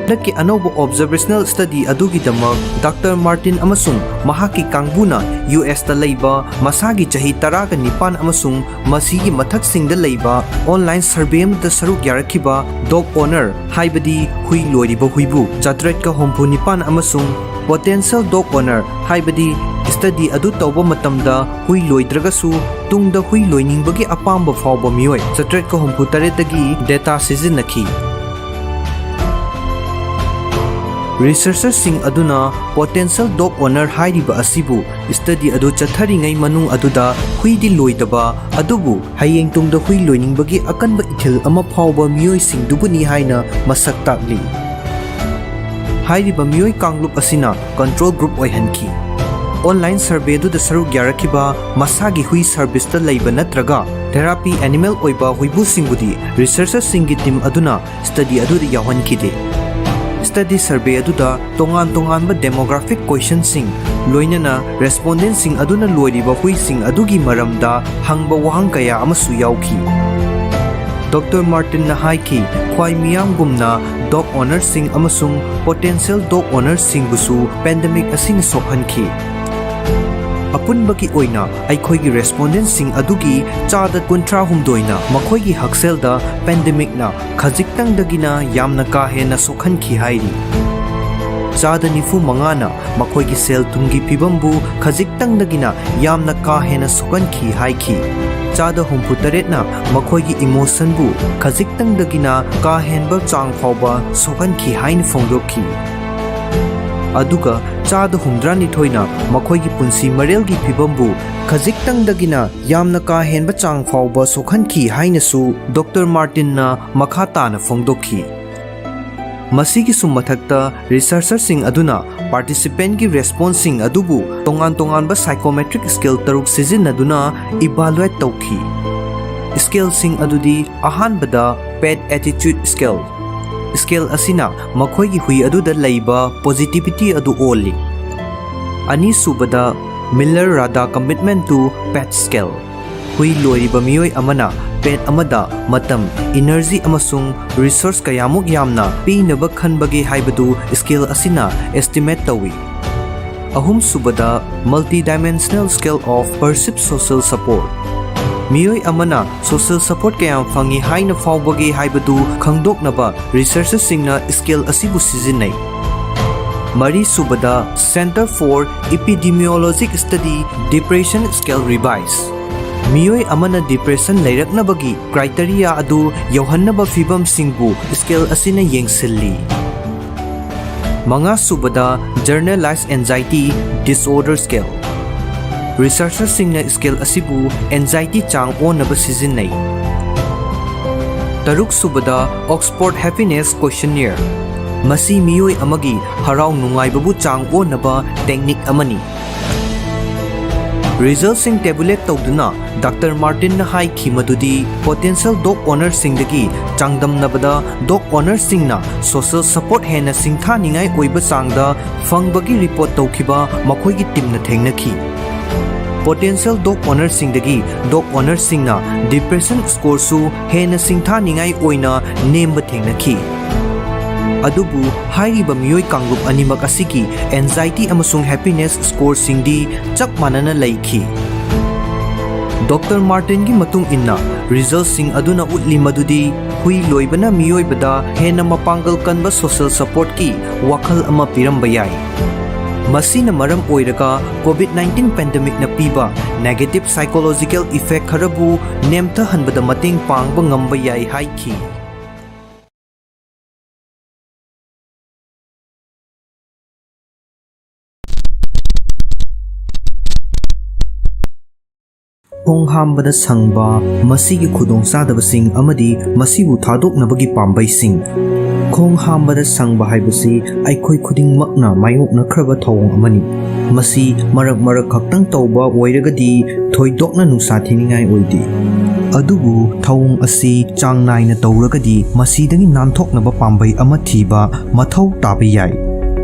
ꯍꯟꯗꯛꯀꯤ ꯑꯅꯧꯕ observational study ꯑꯗꯨꯒꯤꯗꯃꯛ Doctor Martin ꯑꯃꯁꯨꯡ ꯃꯍꯥꯛꯀꯤ ꯀꯥꯡꯕꯨꯅ USꯇ ꯂꯩꯕ ꯃꯁꯥꯒꯤ ꯆꯍꯤ ꯇꯔꯥꯒ ꯅꯤꯄꯥꯟ ꯑꯃꯁꯨꯡ ꯃꯁꯤꯒꯤ ꯃꯊꯛꯁꯤꯡꯗ ꯂꯩꯕ online survey ꯑꯃꯗ ꯁꯔꯨꯛ ꯌꯥꯔꯛꯈꯤꯕ dog owner, ꯍꯥꯏꯕꯗꯤ ꯍꯨꯏ ꯂꯣꯏꯔꯤꯕ ꯍꯨꯏꯕꯨ, ꯆꯥꯇ꯭ꯔꯦꯠꯀ ꯍꯨꯝꯐꯨ ꯅꯤꯄꯥꯟ ꯑꯃꯁꯨꯡ potential dog owner, ꯍꯥꯏꯕꯗꯤ study ꯑꯗꯨ ꯇꯧꯕ ꯃꯇꯝꯗ ꯍꯨꯏ ꯂꯣꯏꯗ꯭ꯔꯒꯁꯨ ꯇꯨꯡꯗ ꯍꯨꯏ ꯂꯣꯏꯅꯤꯡꯕꯒꯤ ꯑꯄꯥꯝꯕ ꯐꯥꯎꯕ ꯃꯤꯑꯣꯏ, ꯆꯥꯇ꯭ꯔꯦꯠꯀ ꯍꯨꯝꯐꯨ ꯇꯔꯦꯠꯇꯒꯤ data ꯁꯤꯖꯤꯟꯅꯈꯤ꯫ Researcherꯁꯤꯡ ꯑꯗꯨꯅ potential dog owner ꯍꯥꯏꯔꯤꯕ ꯑꯁꯤꯕꯨ study ꯑꯗꯨ ꯆꯠꯊꯔꯤꯉꯩ ꯃꯅꯨꯡ ꯑꯗꯨꯗ ꯍꯨꯏꯗꯤ ꯂꯣꯏꯗꯕ, ꯑꯗꯨꯕꯨ ꯍꯌꯦꯡ ꯇꯨꯡꯗ ꯍꯨꯏ ꯂꯣꯏꯅꯤꯡꯕꯒꯤ ꯑꯀꯟꯕ ꯏꯊꯤꯜ ꯑꯃ ꯐꯥꯎꯕ ꯃꯤꯑꯣꯏꯁꯤꯡꯗꯨꯕꯨꯅꯤ ꯍꯥꯏꯅ ꯃꯁꯛ ꯇꯥꯛꯂꯤ꯫ ꯍꯥꯏꯔꯤꯕ ꯃꯤꯑꯣꯏ ꯀꯥꯡꯂꯨꯞ ꯑꯁꯤꯅ control group ꯑꯣꯏꯍꯟꯈꯤ꯫ Online survey ꯑꯗꯨꯗ ꯁꯔꯨꯛ ꯌꯥꯔꯛꯈꯤꯕ ꯃꯁꯥꯒꯤ ꯍꯨꯏ serviceꯇ ꯂꯩꯕ ꯅꯠꯇ꯭ꯔꯒ therapy animal ꯑꯣꯏꯕ ꯍꯨꯏꯕꯨꯁꯤꯡꯕꯨꯗꯤ researcherꯁꯤꯡꯒꯤ team ꯑꯗꯨꯅ study ꯑꯗꯨꯗ ꯌꯥꯎꯍꯟꯈꯤꯗꯦ꯫ Study survey ꯑꯗꯨꯗ ꯇꯣꯉꯥꯟ ꯇꯣꯉꯥꯟꯕ demographic questionꯁꯤꯡ, ꯂꯣꯏꯅꯅ respondentꯁꯤꯡ ꯑꯗꯨꯅ ꯂꯣꯏꯔꯤꯕ ꯍꯨꯏꯁꯤꯡ ꯑꯗꯨꯒꯤ ꯃꯔꯝꯗ ꯍꯪꯕ ꯋꯥꯍꯪ ꯀꯌꯥ ꯑꯃꯁꯨ ꯌꯥꯎꯈꯤ꯫ Doctor Martinꯅ ꯍꯥꯏꯈꯤ, ꯈ꯭ꯋꯥꯏ ꯃꯤꯌꯥꯝꯒꯨꯝꯅ dog ownerꯁꯤꯡ ꯑꯃꯁꯨꯡ potential dog ownerꯁꯤꯡꯕꯨꯁꯨ pandemic ꯑꯁꯤꯅ ꯁꯣꯛꯍꯟꯈꯤ꯫ ꯑꯄꯨꯟꯕꯒꯤ ꯑꯣꯏꯅ ꯑꯩꯈꯣꯏꯒꯤ ꯔꯦꯁꯄꯣꯟꯗꯦꯟꯁꯤꯡ ꯑꯗꯨꯒꯤ ꯆꯥꯗ ꯀꯨꯟꯊ꯭ꯔꯥ ꯍꯨꯝꯗꯣꯏꯅ ꯃꯈꯣꯏꯒꯤ ꯍꯛꯁꯦꯜꯗ ꯄꯦꯟꯗꯦꯃꯤꯛꯅ ꯈꯖꯤꯛꯇꯪꯗꯒꯤꯅ ꯌꯥꯝꯅ ꯀꯥ ꯍꯦꯟꯅ ꯁꯣꯛꯍꯟꯈꯤ ꯍꯥꯏꯔꯤ꯫ ꯆꯥꯗ ꯅꯤꯐꯨ ꯃꯉꯥꯅ ꯃꯈꯣꯏꯒꯤ ꯁꯦꯜ ꯊꯨꯝꯒꯤ ꯐꯤꯕꯝꯕꯨ ꯈꯖꯤꯛꯇꯪꯗꯒꯤꯅ ꯌꯥꯝꯅ ꯀꯥ ꯍꯦꯟꯅ ꯁꯣꯛꯍꯟꯈꯤ ꯍꯥꯏꯈꯤ꯫ ꯆꯥꯗ ꯍꯨꯝꯐꯨ ꯇꯔꯦꯠꯅ ꯃꯈꯣꯏꯒꯤ ꯏꯃꯣꯁꯟꯕꯨ ꯈꯖꯤꯛꯇꯪꯗꯒꯤꯅ ꯀꯥ ꯍꯦꯟꯕ ꯆꯥꯡ ꯐꯥꯎꯕ ꯁꯣꯛꯍꯟꯈꯤ ꯍꯥꯏꯅ ꯐꯣꯡꯗꯣꯛꯈꯤ꯫ ꯑꯗꯨꯒ ꯆꯥꯗ ꯍꯨꯝꯗ꯭ꯔꯥꯅꯤꯊꯣꯏꯅ ꯃꯈꯣꯏꯒꯤ ꯄꯨꯟꯁꯤ ꯃꯔꯦꯜꯒꯤ ꯐꯤꯕꯝꯕꯨ ꯈꯖꯤꯛꯇꯪꯗꯒꯤꯅ ꯌꯥꯝꯅ ꯀꯥ ꯍꯦꯟꯕ ꯆꯥꯡ ꯐꯥꯎꯕ ꯁꯣꯛꯍꯟꯈꯤ ꯍꯥꯏꯅꯁꯨ ꯗꯣꯛꯇꯔ ꯃꯥꯔꯇꯤꯟꯅ ꯃꯈꯥ ꯇꯥꯅ ꯐꯣꯡꯗꯣꯛꯈꯤ꯫ ꯃꯁꯤꯒꯤꯁꯨ ꯃꯊꯛꯇ, ꯔꯤꯁꯔꯆꯔꯁꯤꯡ ꯑꯗꯨꯅ ꯄꯥꯔꯇꯤꯁꯤꯄꯦꯟꯒꯤ ꯔꯦꯁꯄꯣꯟꯁꯁꯤꯡ ꯑꯗꯨꯕꯨ ꯇꯣꯉꯥꯟ ꯇꯣꯉꯥꯟꯕ ꯁꯥꯏꯀꯣꯃꯦꯇ꯭ꯔꯤꯛ ꯁ꯭ꯀꯦꯜ ꯇꯔꯨꯛ ꯁꯤꯖꯤꯟꯅꯗꯨꯅ ꯏꯚꯥꯂꯨꯑꯦꯠ ꯇꯧꯈꯤ꯫ ꯁ꯭ꯀꯦꯜꯁꯤꯡ ꯑꯗꯨꯗꯤ, ꯑꯍꯥꯟꯕꯗ, ꯄꯦꯠ ꯑꯦꯇꯤꯆꯨꯗ ꯁ꯭ꯀꯦꯜ꯫ ꯁ꯭ꯀꯦꯜ ꯑꯁꯤꯅ ꯃꯈꯣꯏꯒꯤ ꯍꯨꯏ ꯑꯗꯨꯗ ꯂꯩꯕ ꯄꯣꯖꯤꯇꯤꯚꯤꯇꯤ ꯑꯗꯨ ꯑꯣꯜꯂꯤ꯫ ꯑꯅꯤꯁꯨꯕꯗ, ꯃꯤꯂꯔ ꯔꯥꯗꯥ ꯀꯃꯤꯠꯃꯦꯟ ꯇꯨ ꯄꯦꯠ ꯁ꯭ꯀꯦꯜ꯫ ꯍꯨꯏ ꯂꯣꯏꯔꯤꯕ ꯃꯤꯑꯣꯏ ꯑꯃꯅ ꯄꯦꯠ ꯑꯃꯗ ꯃꯇꯝ, ꯏꯅꯔꯖꯤ ꯑꯃꯁꯨꯡ ꯔꯤꯁꯣꯔꯁ ꯀꯌꯥꯃꯨꯛ ꯌꯥꯝꯅ ꯄꯤꯅꯕ ꯈꯟꯕꯒꯦ ꯍꯥꯏꯕꯗꯨ ꯁ꯭ꯀꯦꯜ ꯑꯁꯤꯅ ꯑꯦꯁꯇꯤꯃꯦꯠ ꯇꯧꯏ꯫ ꯑꯍꯨꯝꯁꯨꯕꯗ, Multidimensional Scale of Perceived Social Support꯫ ꯃꯤꯑꯣꯏ ꯑꯃꯅ ꯁꯣꯁꯤꯌꯦꯜ ꯁꯄꯣꯔꯠ ꯀꯌꯥꯝ ꯐꯪꯏ ꯍꯥꯏꯅ ꯐꯥꯎꯕꯒꯦ ꯍꯥꯏꯕꯗꯨ ꯈꯪꯗꯣꯛꯅꯕ ꯔꯤꯁꯔꯆꯔꯁꯤꯡꯅ ꯁ꯭ꯀꯦꯜ ꯑꯁꯤꯕꯨ ꯁꯤꯖꯤꯟꯅꯩ꯫ ꯃꯔꯤꯁꯨꯕꯗ, Center for Epidemiologic Study Depression Scale Revise꯫ ꯃꯤꯑꯣꯏ ꯑꯃꯅ ꯗꯤꯄ꯭ꯔꯦꯁꯟ ꯂꯩꯔꯛꯅꯕꯒꯤ ꯀ꯭ꯔꯥꯏꯇꯦꯔꯤꯌꯥ ꯑꯗꯨ ꯌꯧꯍꯟꯅꯕ ꯐꯤꯚꯝꯁꯤꯡꯕꯨ ꯁ꯭ꯀꯦꯜ ꯑꯁꯤꯅ ꯌꯦꯡꯁꯤꯜꯂꯤ꯫ ꯃꯉꯥꯁꯨꯕꯗ, Generalized Anxiety Disorder Scale꯫ ꯔꯤꯁꯔꯆꯔꯁꯤꯡꯅ ꯁ꯭ꯀꯦꯜ ꯑꯁꯤꯕꯨ ꯑꯦꯟꯖꯥꯏꯇꯤ ꯆꯥꯡ ꯑꯣꯟꯅꯕ ꯁꯤꯖꯤꯟꯅꯩ꯫ ꯇꯔꯨꯛꯁꯨꯕꯗ, Oxford Happiness Questionnaire꯫ ꯃꯁꯤ ꯃꯤꯑꯣꯏ ꯑꯃꯒꯤ ꯍꯔꯥꯎ ꯅꯨꯡꯉꯥꯏꯕꯕꯨ ꯆꯥꯡ ꯑꯣꯟꯅꯕ ꯇꯦꯛꯅꯤꯛ ꯑꯃꯅꯤ꯫ ꯔꯤꯖꯜꯁꯤꯡ ꯇꯦꯕꯨꯂꯦꯠ ꯇꯧꯗꯨꯅ ꯗꯥꯛꯇꯔ ꯃꯥꯔꯇꯤꯟꯅ ꯍꯥꯏꯈꯤ ꯃꯗꯨꯗꯤ, ꯄꯣꯇꯦꯟꯁꯤꯌꯦꯜ ꯗꯣꯒ ꯑꯣꯅꯔꯁꯤꯡꯗꯒꯤ ꯆꯥꯡꯗꯝꯅꯕꯗ ꯗꯣꯒ ꯑꯣꯅꯔꯁꯤꯡꯅ ꯁꯣꯁꯤꯌꯦꯜ ꯁꯄꯣꯔꯠ ꯍꯦꯟꯅ ꯁꯤꯡꯊꯥꯅꯤꯡꯉꯥꯏ ꯑꯣꯏꯕ ꯆꯥꯡꯗ ꯐꯪꯕꯒꯤ ꯔꯤꯄꯣꯔꯠ ꯇꯧꯈꯤꯕ ꯃꯈꯣꯏꯒꯤ ꯇꯤꯝꯅ ꯊꯦꯡꯅꯈꯤ꯫ ꯄꯣꯇꯦꯟꯁꯤꯌꯦꯜ ꯗꯣꯒ ꯑꯣꯅꯔꯁꯤꯡꯗꯒꯤ ꯗꯣꯒ ꯑꯣꯅꯔꯁꯤꯡꯅ ꯗꯤꯄ꯭ꯔꯦꯁꯟ ꯁ꯭ꯀꯣꯔꯁꯨ ꯍꯦꯟꯅ ꯁꯤꯡꯊꯥꯅꯤꯡꯉꯥꯏ ꯑꯣꯏꯅ ꯅꯦꯝꯕ ꯊꯦꯡꯅꯈꯤ꯫ ꯑꯗꯨꯕꯨ ꯍꯥꯏꯔꯤꯕ ꯃꯤꯑꯣꯏ ꯀꯥꯡꯂꯨꯞ ꯑꯅꯤꯃꯛ ꯑꯁꯤꯒꯤ anxiety ꯑꯃꯁꯨꯡ happiness scoreꯁꯤꯡꯗꯤ ꯆꯞ ꯃꯥꯟꯅꯅ ꯂꯩꯈꯤ꯫ ꯗꯣꯛꯇꯔ ꯃꯥꯔꯇꯤꯟꯒꯤ ꯃꯇꯨꯡ ꯏꯟꯅ, resultꯁꯤꯡ ꯑꯗꯨꯅ ꯎꯠꯂꯤ ꯃꯗꯨꯗꯤ ꯍꯨꯏ ꯂꯣꯏꯕꯅ ꯃꯤꯑꯣꯏꯕꯗ ꯍꯦꯟꯅ ꯃꯄꯥꯡꯒꯜ ꯀꯟꯕ social supportꯀꯤ ꯋꯥꯈꯜ ꯑꯃ ꯄꯤꯔꯝꯕ ꯌꯥꯏ꯫ ꯃꯁꯤꯅ ꯃꯔꯝ ꯑꯣꯏꯔꯒ COVID nineteen pandemicꯅ ꯄꯤꯕ negative psychological effect ꯈꯔꯕꯨ ꯅꯦꯝꯊꯍꯟꯕꯗ ꯃꯇꯦꯡ ꯄꯥꯡꯕ ꯉꯝꯕ ꯌꯥꯏ ꯍꯥꯏꯈꯤ꯫ ꯈꯣꯡ ꯍꯥꯝꯕꯗ ꯁꯪꯕ, ꯃꯁꯤꯒꯤ ꯈꯨꯗꯣꯡꯆꯥꯗꯕꯁꯤꯡ ꯑꯃꯗꯤ ꯃꯁꯤꯕꯨ ꯊꯥꯗꯣꯛꯅꯕꯒꯤ ꯄꯥꯝꯕꯩꯁꯤꯡ꯫ ꯈꯣꯡ ꯍꯥꯝꯕꯗ ꯁꯪꯕ ꯍꯥꯏꯕꯁꯤ ꯑꯩꯈꯣꯏ ꯈꯨꯗꯤꯡꯃꯛꯅ ꯃꯥꯌꯣꯛꯅꯈ꯭ꯔꯕ ꯊꯧꯑꯣꯡ ꯑꯃꯅꯤ꯫ ꯃꯁꯤ ꯃꯔꯛ ꯃꯔꯛ ꯈꯛꯇꯪ ꯇꯧꯕ ꯑꯣꯏꯔꯒꯗꯤ ꯊꯣꯏꯗꯣꯛꯅ ꯅꯨꯡꯁꯥ ꯊꯤꯅꯤꯡꯉꯥꯏ ꯑꯣꯏꯗꯦ꯫ ꯑꯗꯨꯕꯨ ꯊꯧꯑꯣꯡ ꯑꯁꯤ ꯆꯥꯡ ꯅꯥꯏꯅ ꯇꯧꯔꯒꯗꯤ ꯃꯁꯤꯗꯒꯤ ꯅꯥꯟꯊꯣꯛꯅꯕ ꯄꯥꯝꯕꯩ ꯑꯃ ꯊꯤꯕ ꯃꯊꯧ ꯇꯥꯕ ꯌꯥꯏ꯫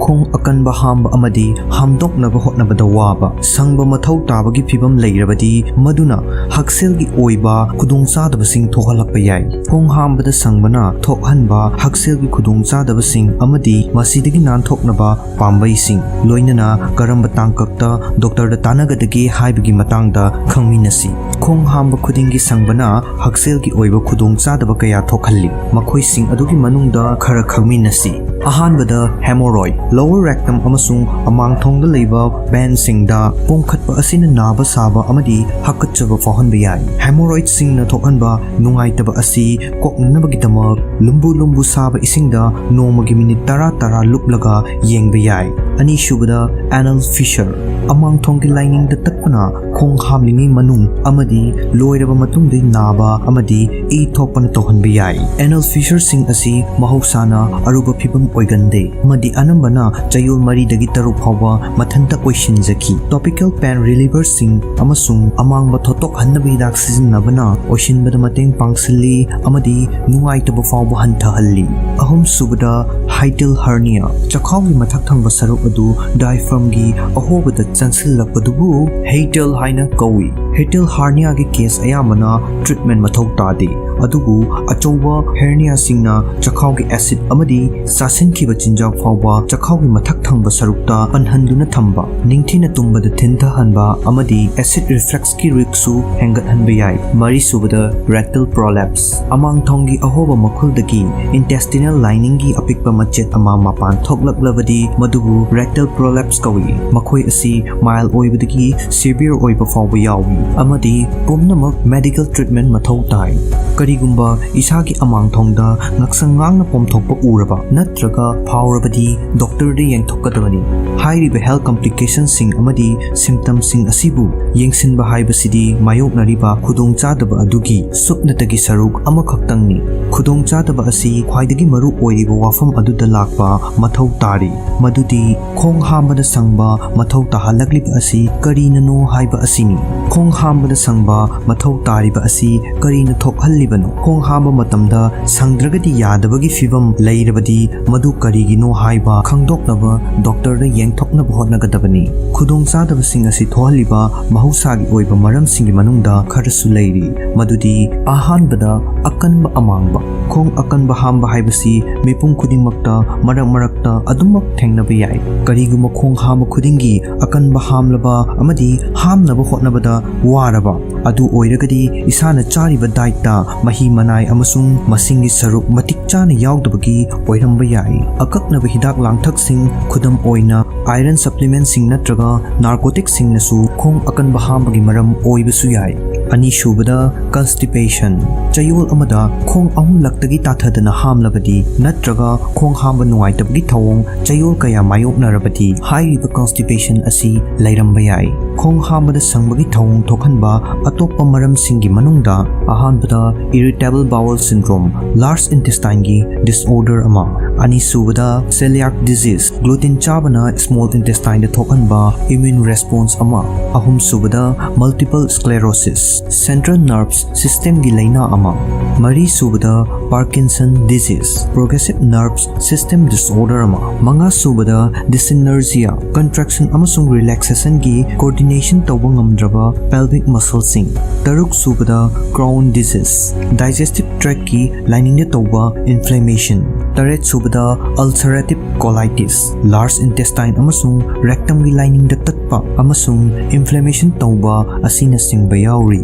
ꯈꯣꯡ ꯑꯀꯟꯕ ꯍꯥꯝꯕ ꯑꯃꯗꯤ ꯍꯥꯝꯗꯣꯛꯅꯕ ꯍꯣꯠꯅꯕꯗ ꯋꯥꯕ, ꯁꯪꯕ ꯃꯊꯧ ꯇꯥꯕꯒꯤ ꯐꯤꯚꯝ ꯂꯩꯔꯕꯗꯤ ꯃꯗꯨꯅ ꯍꯛꯁꯦꯜꯒꯤ ꯑꯣꯏꯕ ꯈꯨꯗꯣꯡꯆꯥꯗꯕꯁꯤꯡ ꯊꯣꯛꯍꯜꯂꯛꯄ ꯌꯥꯏ꯫ ꯈꯣꯡ ꯍꯥꯝꯕꯗ ꯁꯪꯕꯅ ꯊꯣꯛꯍꯟꯕ ꯍꯛꯁꯦꯜꯒꯤ ꯈꯨꯗꯣꯡꯆꯥꯗꯕꯁꯤꯡ ꯑꯃꯗꯤ ꯃꯁꯤꯗꯒꯤ ꯅꯥꯟꯊꯣꯛꯅꯕ ꯄꯥꯝꯕꯩꯁꯤꯡ, ꯂꯣꯏꯅꯅ ꯀꯔꯝꯕ ꯇꯥꯡꯀꯛꯇ ꯗꯣꯛꯇꯔꯗ ꯇꯥꯟꯅꯒꯗꯒꯦ ꯍꯥꯏꯕꯒꯤ ꯃꯇꯥꯡꯗ ꯈꯪꯃꯤꯟꯅꯁꯤ꯫ ꯈꯣꯡ ꯍꯥꯝꯕ ꯈꯨꯗꯤꯡꯒꯤ ꯁꯪꯕꯅ ꯍꯛꯁꯦꯜꯒꯤ ꯑꯣꯏꯕ ꯈꯨꯗꯣꯡꯆꯥꯗꯕ ꯀꯌꯥ ꯊꯣꯛꯍꯜꯂꯤ꯫ ꯃꯈꯣꯏꯁꯤꯡ ꯑꯗꯨꯒꯤ ꯃꯅꯨꯡꯗ ꯈꯔ ꯈꯪꯃꯤꯟꯅꯁꯤ꯫ ꯑꯍꯥꯟꯕꯗ, hemorrhoid꯫ Lower rectum ꯑꯃꯁꯨꯡ ꯑꯃꯥꯡꯊꯣꯡꯗ ꯂꯩꯕ vein ꯁꯤꯡꯗ ꯄꯣꯝꯈꯠꯄ ꯑꯁꯤꯅ ꯅꯥꯕ ꯁꯥꯕ ꯑꯃꯗꯤ ꯍꯥꯀꯠꯆꯕ ꯐꯥꯎꯍꯟꯕ ꯌꯥꯏ꯫ Hemorrhoid ꯁꯤꯡꯅ ꯊꯣꯛꯍꯟꯕ ꯅꯨꯡꯉꯥꯏꯇꯕ ꯑꯁꯤ ꯀꯣꯛꯅꯅꯕꯒꯤꯗꯃꯛ ꯂꯨꯝꯕꯨ ꯂꯨꯝꯕꯨ ꯁꯥꯕ ꯏꯁꯤꯡꯗ ꯅꯣꯡꯃꯒꯤ ꯃꯤꯅꯤꯠ ꯇꯔꯥ ꯇꯔꯥ ꯂꯨꯞꯂꯒ ꯌꯦꯡꯕ ꯌꯥꯏ꯫ ꯑꯅꯤꯁꯨꯕꯗ, anal fissure꯫ ꯑꯃꯥꯡꯊꯣꯡꯒꯤ ꯂꯥꯏꯅꯤꯡꯗ ꯇꯠꯄꯅ ꯈꯣꯡ ꯍꯥꯝꯂꯤꯉꯩ ꯃꯅꯨꯡ ꯑꯃꯗꯤ ꯂꯣꯏꯔꯕ ꯃꯇꯨꯡꯗ ꯅꯥꯕ ꯑꯃꯗꯤ ꯏ ꯊꯣꯛꯄꯅ ꯇꯧꯍꯟꯕ ꯌꯥꯏ꯫ Anal fissure ꯁꯤꯡ ꯑꯁꯤ ꯃꯍꯧꯁꯥꯅ ꯑꯔꯨꯕ ꯐꯤꯚꯝ ꯑꯣꯏꯒꯟꯗꯦ ꯑꯃꯗꯤ ꯑꯅꯝꯕꯅ ꯆꯌꯣꯜ ꯃꯔꯤꯗꯒꯤ ꯇꯔꯨꯛ ꯐꯥꯎꯕ ꯃꯊꯟꯇ ꯑꯣꯏꯁꯤꯟꯖꯈꯤ꯫ Topical pain reliever ꯁꯤꯡ ꯑꯃꯁꯨꯡ ꯑꯃꯥꯡꯕ ꯊꯣꯠꯇꯣꯛꯍꯟꯅꯕ ꯍꯤꯗꯥꯛ ꯁꯤꯖꯤꯟꯅꯕꯅ ꯑꯣꯏꯁꯤꯟꯕꯗ ꯃꯇꯦꯡ ꯄꯥꯡꯁꯤꯜꯂꯤ ꯑꯃꯗꯤ ꯅꯨꯡꯉꯥꯏꯇꯕ ꯐꯥꯎꯕ ꯍꯟꯊꯍꯜꯂꯤ꯫ ꯑꯍꯨꯝꯁꯨꯕꯗ, hiatal hernia꯫ ꯆꯈꯥꯎꯒꯤ ꯃꯊꯛ ꯊꯪꯕ ꯁꯔꯨꯛ ꯑꯗꯨ diaphragm ꯒꯤ ꯑꯍꯣꯕꯗ ꯆꯪꯁꯤꯜꯂꯛꯄꯗꯨꯕꯨ hiatal ꯍꯥꯏꯅ ꯀꯧꯏ꯫ Hiatal herniaꯒꯤ case ꯑꯌꯥꯝꯕꯅ treatment ꯃꯊꯧ ꯇꯥꯗꯦ, ꯑꯗꯨꯕꯨ ꯑꯆꯧꯕ herniaꯁꯤꯡꯅ ꯆꯈꯥꯎꯒꯤ acid ꯑꯃꯗꯤ ꯆꯥꯁꯤꯟꯈꯤꯕ ꯆꯤꯟꯖꯥꯛ ꯐꯥꯎꯕ ꯆꯈꯥꯎꯒꯤ ꯃꯊꯛ ꯊꯪꯕ ꯁꯔꯨꯛꯇ ꯄꯟꯍꯟꯗꯨꯅ ꯊꯝꯕ, ꯅꯤꯡꯊꯤꯅ ꯇꯨꯝꯕꯗ ꯊꯤꯟꯊꯍꯟꯕ ꯑꯃꯗꯤ acid refluxꯀꯤ riskꯁꯨ ꯍꯦꯟꯒꯠꯍꯟꯕ ꯌꯥꯏ꯫ ꯃꯔꯤꯁꯨꯕꯗ, rectal prolapse꯫ ꯑꯃꯥꯡꯊꯣꯡꯒꯤ ꯑꯍꯣꯕ ꯃꯈꯨꯜꯗꯒꯤ intestinal liningꯒꯤ ꯑꯄꯤꯛꯄ ꯃꯆꯦꯠ ꯑꯃ ꯃꯄꯥꯟ ꯊꯣꯛꯂꯛꯂꯕꯗꯤ ꯃꯗꯨꯕꯨ rectal prolapse ꯀꯧꯏ꯫ ꯃꯈꯣꯏ ꯑꯁꯤ mild ꯑꯣꯏꯕꯗꯒꯤ severe ꯑꯣꯏꯕ ꯐꯥꯎꯕ ꯌꯥꯎꯏ ꯑꯃꯗꯤ ꯄꯨꯝꯅꯃꯛ medical treatment ꯃꯊꯧ ꯇꯥꯏ꯫ ꯀꯔꯤꯒꯨꯝꯕ ꯏꯁꯥꯒꯤ ꯑꯃꯥꯡꯊꯣꯡꯗ ꯉꯛꯁꯪ ꯉꯥꯡꯅ ꯄꯣꯝꯊꯣꯛꯄ ꯎꯔꯕ ꯅꯠꯇ꯭ꯔꯒ ꯐꯥꯎꯔꯕꯗꯤ doctorꯗ ꯌꯦꯡꯊꯣꯛꯀꯗꯕꯅꯤ꯫ ꯍꯥꯏꯔꯤꯕ health complicationꯁꯤꯡ ꯑꯃꯗꯤ symptomꯁꯤꯡ ꯑꯁꯤꯕꯨ ꯌꯦꯡꯁꯤꯟꯕ ꯍꯥꯏꯕꯁꯤꯗꯤ ꯃꯥꯌꯣꯛꯅꯔꯤꯕ ꯈꯨꯗꯣꯡꯆꯥꯗꯕ ꯑꯗꯨꯒꯤ ꯁꯨꯞꯅꯇꯒꯤ ꯁꯔꯨꯛ ꯑꯃꯈꯛꯇꯪꯅꯤ꯫ ꯈꯨꯗꯣꯡꯆꯥꯗꯕ ꯑꯁꯤ ꯈ꯭ꯋꯥꯏꯗꯒꯤ ꯃꯔꯨ ꯑꯣꯏꯔꯤꯕ ꯋꯥꯐꯝ ꯑꯗꯨꯗ ꯂꯥꯛꯄ ꯃꯊꯧ ꯇꯥꯔꯤ, ꯃꯗꯨꯗꯤ ꯈꯣꯡ ꯍꯥꯝꯕꯗ ꯁꯪꯕ ꯃꯊꯧ ꯇꯥꯍꯜꯂꯛꯂꯤꯕ ꯑꯁꯤ ꯀꯔꯤꯅꯅꯣ ꯍꯥꯏꯕ ꯑꯁꯤꯅꯤ꯫ ꯈꯣꯡ ꯍꯥꯝꯕꯗ ꯁꯪꯕ ꯃꯊꯧ ꯇꯥꯔꯤꯕ ꯑꯁꯤ ꯀꯔꯤꯅ ꯊꯣꯛꯍꯜꯂꯤꯕꯅꯣ? ꯈꯣꯡ ꯍꯥꯝꯕ ꯃꯇꯝꯗ ꯁꯪꯗ꯭ꯔꯒꯗꯤ ꯌꯥꯗꯕꯒꯤ ꯐꯤꯚꯝ ꯂꯩꯔꯕꯗꯤ ꯃꯗꯨ ꯀꯔꯤꯒꯤꯅꯣ ꯍꯥꯏꯕ ꯈꯪꯗꯣꯛꯅꯕ doctorꯗ ꯌꯦꯡꯊꯣꯛꯅꯕ ꯍꯣꯠꯅꯒꯗꯕꯅꯤ꯫ ꯈꯨꯗꯣꯡꯆꯥꯗꯕꯁꯤꯡ ꯑꯁꯤ ꯊꯣꯛꯍꯜꯂꯤꯕ ꯃꯍꯧꯁꯥꯒꯤ ꯑꯣꯏꯕ ꯃꯔꯝꯁꯤꯡꯒꯤ ꯃꯅꯨꯡꯗ ꯈꯔꯁꯨ ꯂꯩꯔꯤ, ꯃꯗꯨꯗꯤ ꯑꯍꯥꯟꯕꯗ ꯑꯀꯟꯕ ꯑꯃꯥꯡꯕ꯫ ꯈꯣꯡ ꯑꯀꯟꯕ ꯍꯥꯝꯕ ꯍꯥꯏꯕꯁꯤ ꯃꯤꯄꯨꯝ ꯈꯨꯗꯤꯡꯃꯛꯇ ꯃꯔꯛ ꯃꯔꯛꯇ ꯑꯗꯨꯃꯛ ꯊꯦꯡꯅꯕ ꯌꯥꯏ꯫ ꯀꯔꯤꯒꯨꯝꯕ ꯈꯣꯡ ꯍꯥꯝꯕ ꯈꯨꯗꯤꯡꯒꯤ ꯑꯀꯟꯕ ꯍꯥꯝꯂꯕ ꯑꯃꯗꯤ ꯍꯥꯝꯅꯕ ꯍꯣꯠꯅꯕꯗ ꯋꯥꯔꯕ ꯑꯗꯨ ꯑꯣꯏꯔꯒꯗꯤ ꯏꯁꯥꯅ ꯆꯥꯔꯤꯕ dietꯇ ꯃꯍꯤ ꯃꯅꯥꯏ ꯑꯃꯁꯨꯡ ꯃꯁꯤꯡꯒꯤ ꯁꯔꯨꯛ ꯃꯇꯤꯛ ꯆꯥꯅ ꯌꯥꯎꯗꯕꯒꯤ ꯑꯣꯏꯔꯝꯕ ꯌꯥꯏ꯫ ꯑꯀꯛꯅꯕ ꯍꯤꯗꯥꯛ ꯂꯥꯡꯊꯛꯁꯤꯡ, ꯈꯨꯗꯝ ꯑꯣꯏꯅ iron supplementꯁꯤꯡ ꯅꯠꯇ꯭ꯔꯒ narcoticꯁꯤꯡꯅꯁꯨ ꯈꯣꯡ ꯑꯀꯟꯕ ꯍꯥꯝꯕꯒꯤ ꯃꯔꯝ ꯑꯣꯏꯕꯁꯨ ꯌꯥꯏ꯫ ꯑꯅꯤꯁꯨꯕꯗ, constipation꯫ ꯆꯌꯣꯜ ꯑꯃꯗ ꯈꯣꯡ ꯑꯍꯨꯝꯂꯛꯇꯒꯤ ꯇꯥꯊꯗꯅ ꯍꯥꯝꯂꯕꯗꯤ ꯅꯠꯇ꯭ꯔꯒ ꯈꯣꯡ ꯍꯥꯝꯕ ꯅꯨꯡꯉꯥꯏꯇꯕꯒꯤ ꯊꯧꯑꯣꯡ ꯆꯌꯣꯜ ꯀꯌꯥ ꯃꯥꯌꯣꯛꯅꯔꯕꯗꯤ ꯍꯥꯏꯔꯤꯕ constipation ꯑꯁꯤ ꯂꯩꯔꯝꯕ ꯌꯥꯏ꯫ ꯈꯣꯡ ꯍꯥꯝꯕꯗ ꯁꯪꯕꯒꯤ ꯊꯧꯑꯣꯡ ꯊꯣꯛꯍꯟꯕ ꯑꯇꯣꯞꯄ ꯃꯔꯝꯁꯤꯡꯒꯤ ꯃꯅꯨꯡꯗ ꯑꯍꯥꯟꯕꯗ irritable bowel syndrome, large intestineꯒꯤ disorder ꯑꯃ, ꯑꯅꯤꯁꯨꯕꯗ celiac disease, gluten ꯆꯥꯕꯅ small intestine ꯊꯣꯛꯍꯟꯕ immune response ꯑꯃ꯫ ꯑꯍꯨꯝꯁꯨꯕꯗ multiple sclerosis, central nerves systemꯒꯤ ꯂꯥꯏꯅꯥ ꯑꯃ꯫ ꯃꯔꯤꯁꯨꯕꯗ Parkinson disease, progressive nerves system disorder ꯑꯃ꯫ ꯃꯉꯥꯁꯨꯕꯗ dyssynergia, contraction ꯑꯃꯁꯨꯡ relaxationꯒꯤ coordination ꯇꯧꯕ ꯉꯝꯗ꯭ꯔꯕ pelvic muscleꯁꯤꯡ꯫ ꯇꯔꯨꯛꯁꯨꯕꯗ Crohn disease, digestive tractꯀꯤ liningꯗ ꯇꯧꯕ inflammation꯫ ꯇꯔꯦꯠꯁꯨꯕꯗ ulcerative colitis, large intestine ꯑꯃꯁꯨꯡ rectumꯒꯤ liningꯗ ꯇꯠꯄ ꯑꯃꯁꯨꯡ inflammation ꯇꯧꯕ ꯑꯁꯤꯅꯆꯤꯡꯕ ꯌꯥꯎꯔꯤ꯫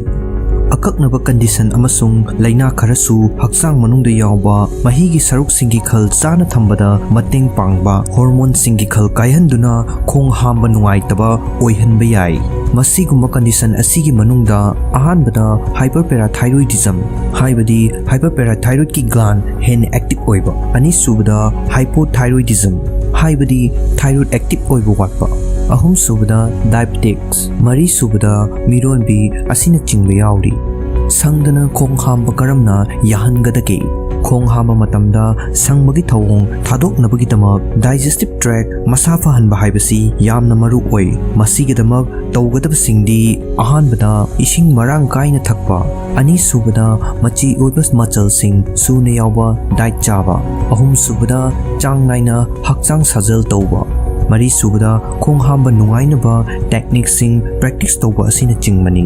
ꯑꯀꯛꯅꯕ condition ꯑꯃꯁꯨꯡ ꯂꯥꯏꯅꯥ ꯈꯔꯁꯨ ꯍꯛꯆꯥꯡ ꯃꯅꯨꯡꯗ ꯌꯥꯎꯕ ꯃꯍꯤꯒꯤ ꯁꯔꯨꯛꯁꯤꯡꯒꯤ ꯈꯜ ꯆꯥꯅ ꯊꯝꯕꯗ ꯃꯇꯦꯡ ꯄꯥꯡꯕ hormoneꯁꯤꯡꯒꯤ ꯈꯜ ꯀꯥꯏꯍꯟꯗꯨꯅ ꯈꯣꯡ ꯍꯥꯝꯕ ꯅꯨꯡꯉꯥꯏꯇꯕ ꯑꯣꯏꯍꯟꯕ ꯌꯥꯏ꯫ ꯃꯁꯤꯒꯨꯝꯕ condition ꯑꯁꯤꯒꯤ ꯃꯅꯨꯡꯗ ꯑꯍꯥꯟꯕꯗ hyperparathyroidism, ꯍꯥꯏꯕꯗꯤ hyperparathyroidꯀꯤ gland ꯍꯦꯟꯅ active ꯑꯣꯏꯕ, ꯑꯅꯤꯁꯨꯕꯗ hypothyroidism, ꯍꯥꯏꯕꯗꯤ thyroid active ꯑꯣꯏꯕ ꯋꯥꯠꯄ, ꯑꯍꯨꯝꯁꯨꯕꯗ diabetics, ꯃꯔꯤꯁꯨꯕꯗ ꯃꯤꯔꯣꯟꯕꯤ ꯑꯁꯤꯅꯆꯤꯡꯕ ꯌꯥꯎꯔꯤ꯫ ꯁꯪꯗꯅ ꯈꯣꯡ ꯍꯥꯝꯕ ꯀꯔꯝꯅ ꯌꯥꯍꯟꯒꯗꯒꯦ? ꯈꯣꯡ ꯍꯥꯝꯕ ꯃꯇꯝꯗ ꯁꯪꯕꯒꯤ ꯊꯧꯑꯣꯡ ꯊꯥꯗꯣꯛꯅꯕꯒꯤꯗꯃꯛ digestive tract ꯃꯁꯥ ꯐꯍꯟꯕ ꯍꯥꯏꯕꯁꯤ ꯌꯥꯝꯅ ꯃꯔꯨ ꯑꯣꯏ꯫ ꯃꯁꯤꯒꯤꯗꯃꯛ ꯇꯧꯒꯗꯕꯁꯤꯡꯗꯤ: ꯑꯍꯥꯟꯕꯗ, ꯏꯁꯤꯡ ꯃꯔꯥꯡ ꯀꯥꯏꯅ ꯊꯛꯄ꯫ ꯑꯅꯤꯁꯨꯕꯗ, ꯃꯆꯤ ꯑꯣꯏꯕ ꯃꯆꯜꯁꯤꯡ ꯁꯨꯅ ꯌꯥꯎꯕ diet ꯆꯥꯕ꯫ ꯑꯍꯨꯝꯁꯨꯕꯗ, ꯆꯥꯡ ꯅꯥꯏꯅ ꯍꯛꯆꯥꯡ ꯁꯥꯖꯦꯜ ꯇꯧꯕ꯫ ꯃꯔꯤꯁꯨꯕꯗ, ꯈꯣꯡ ꯍꯥꯝꯕ ꯅꯨꯡꯉꯥꯏꯅꯕ techniqueꯁꯤꯡ practice ꯇꯧꯕ ꯑꯁꯤꯅꯆꯤꯡꯕꯅꯤ꯫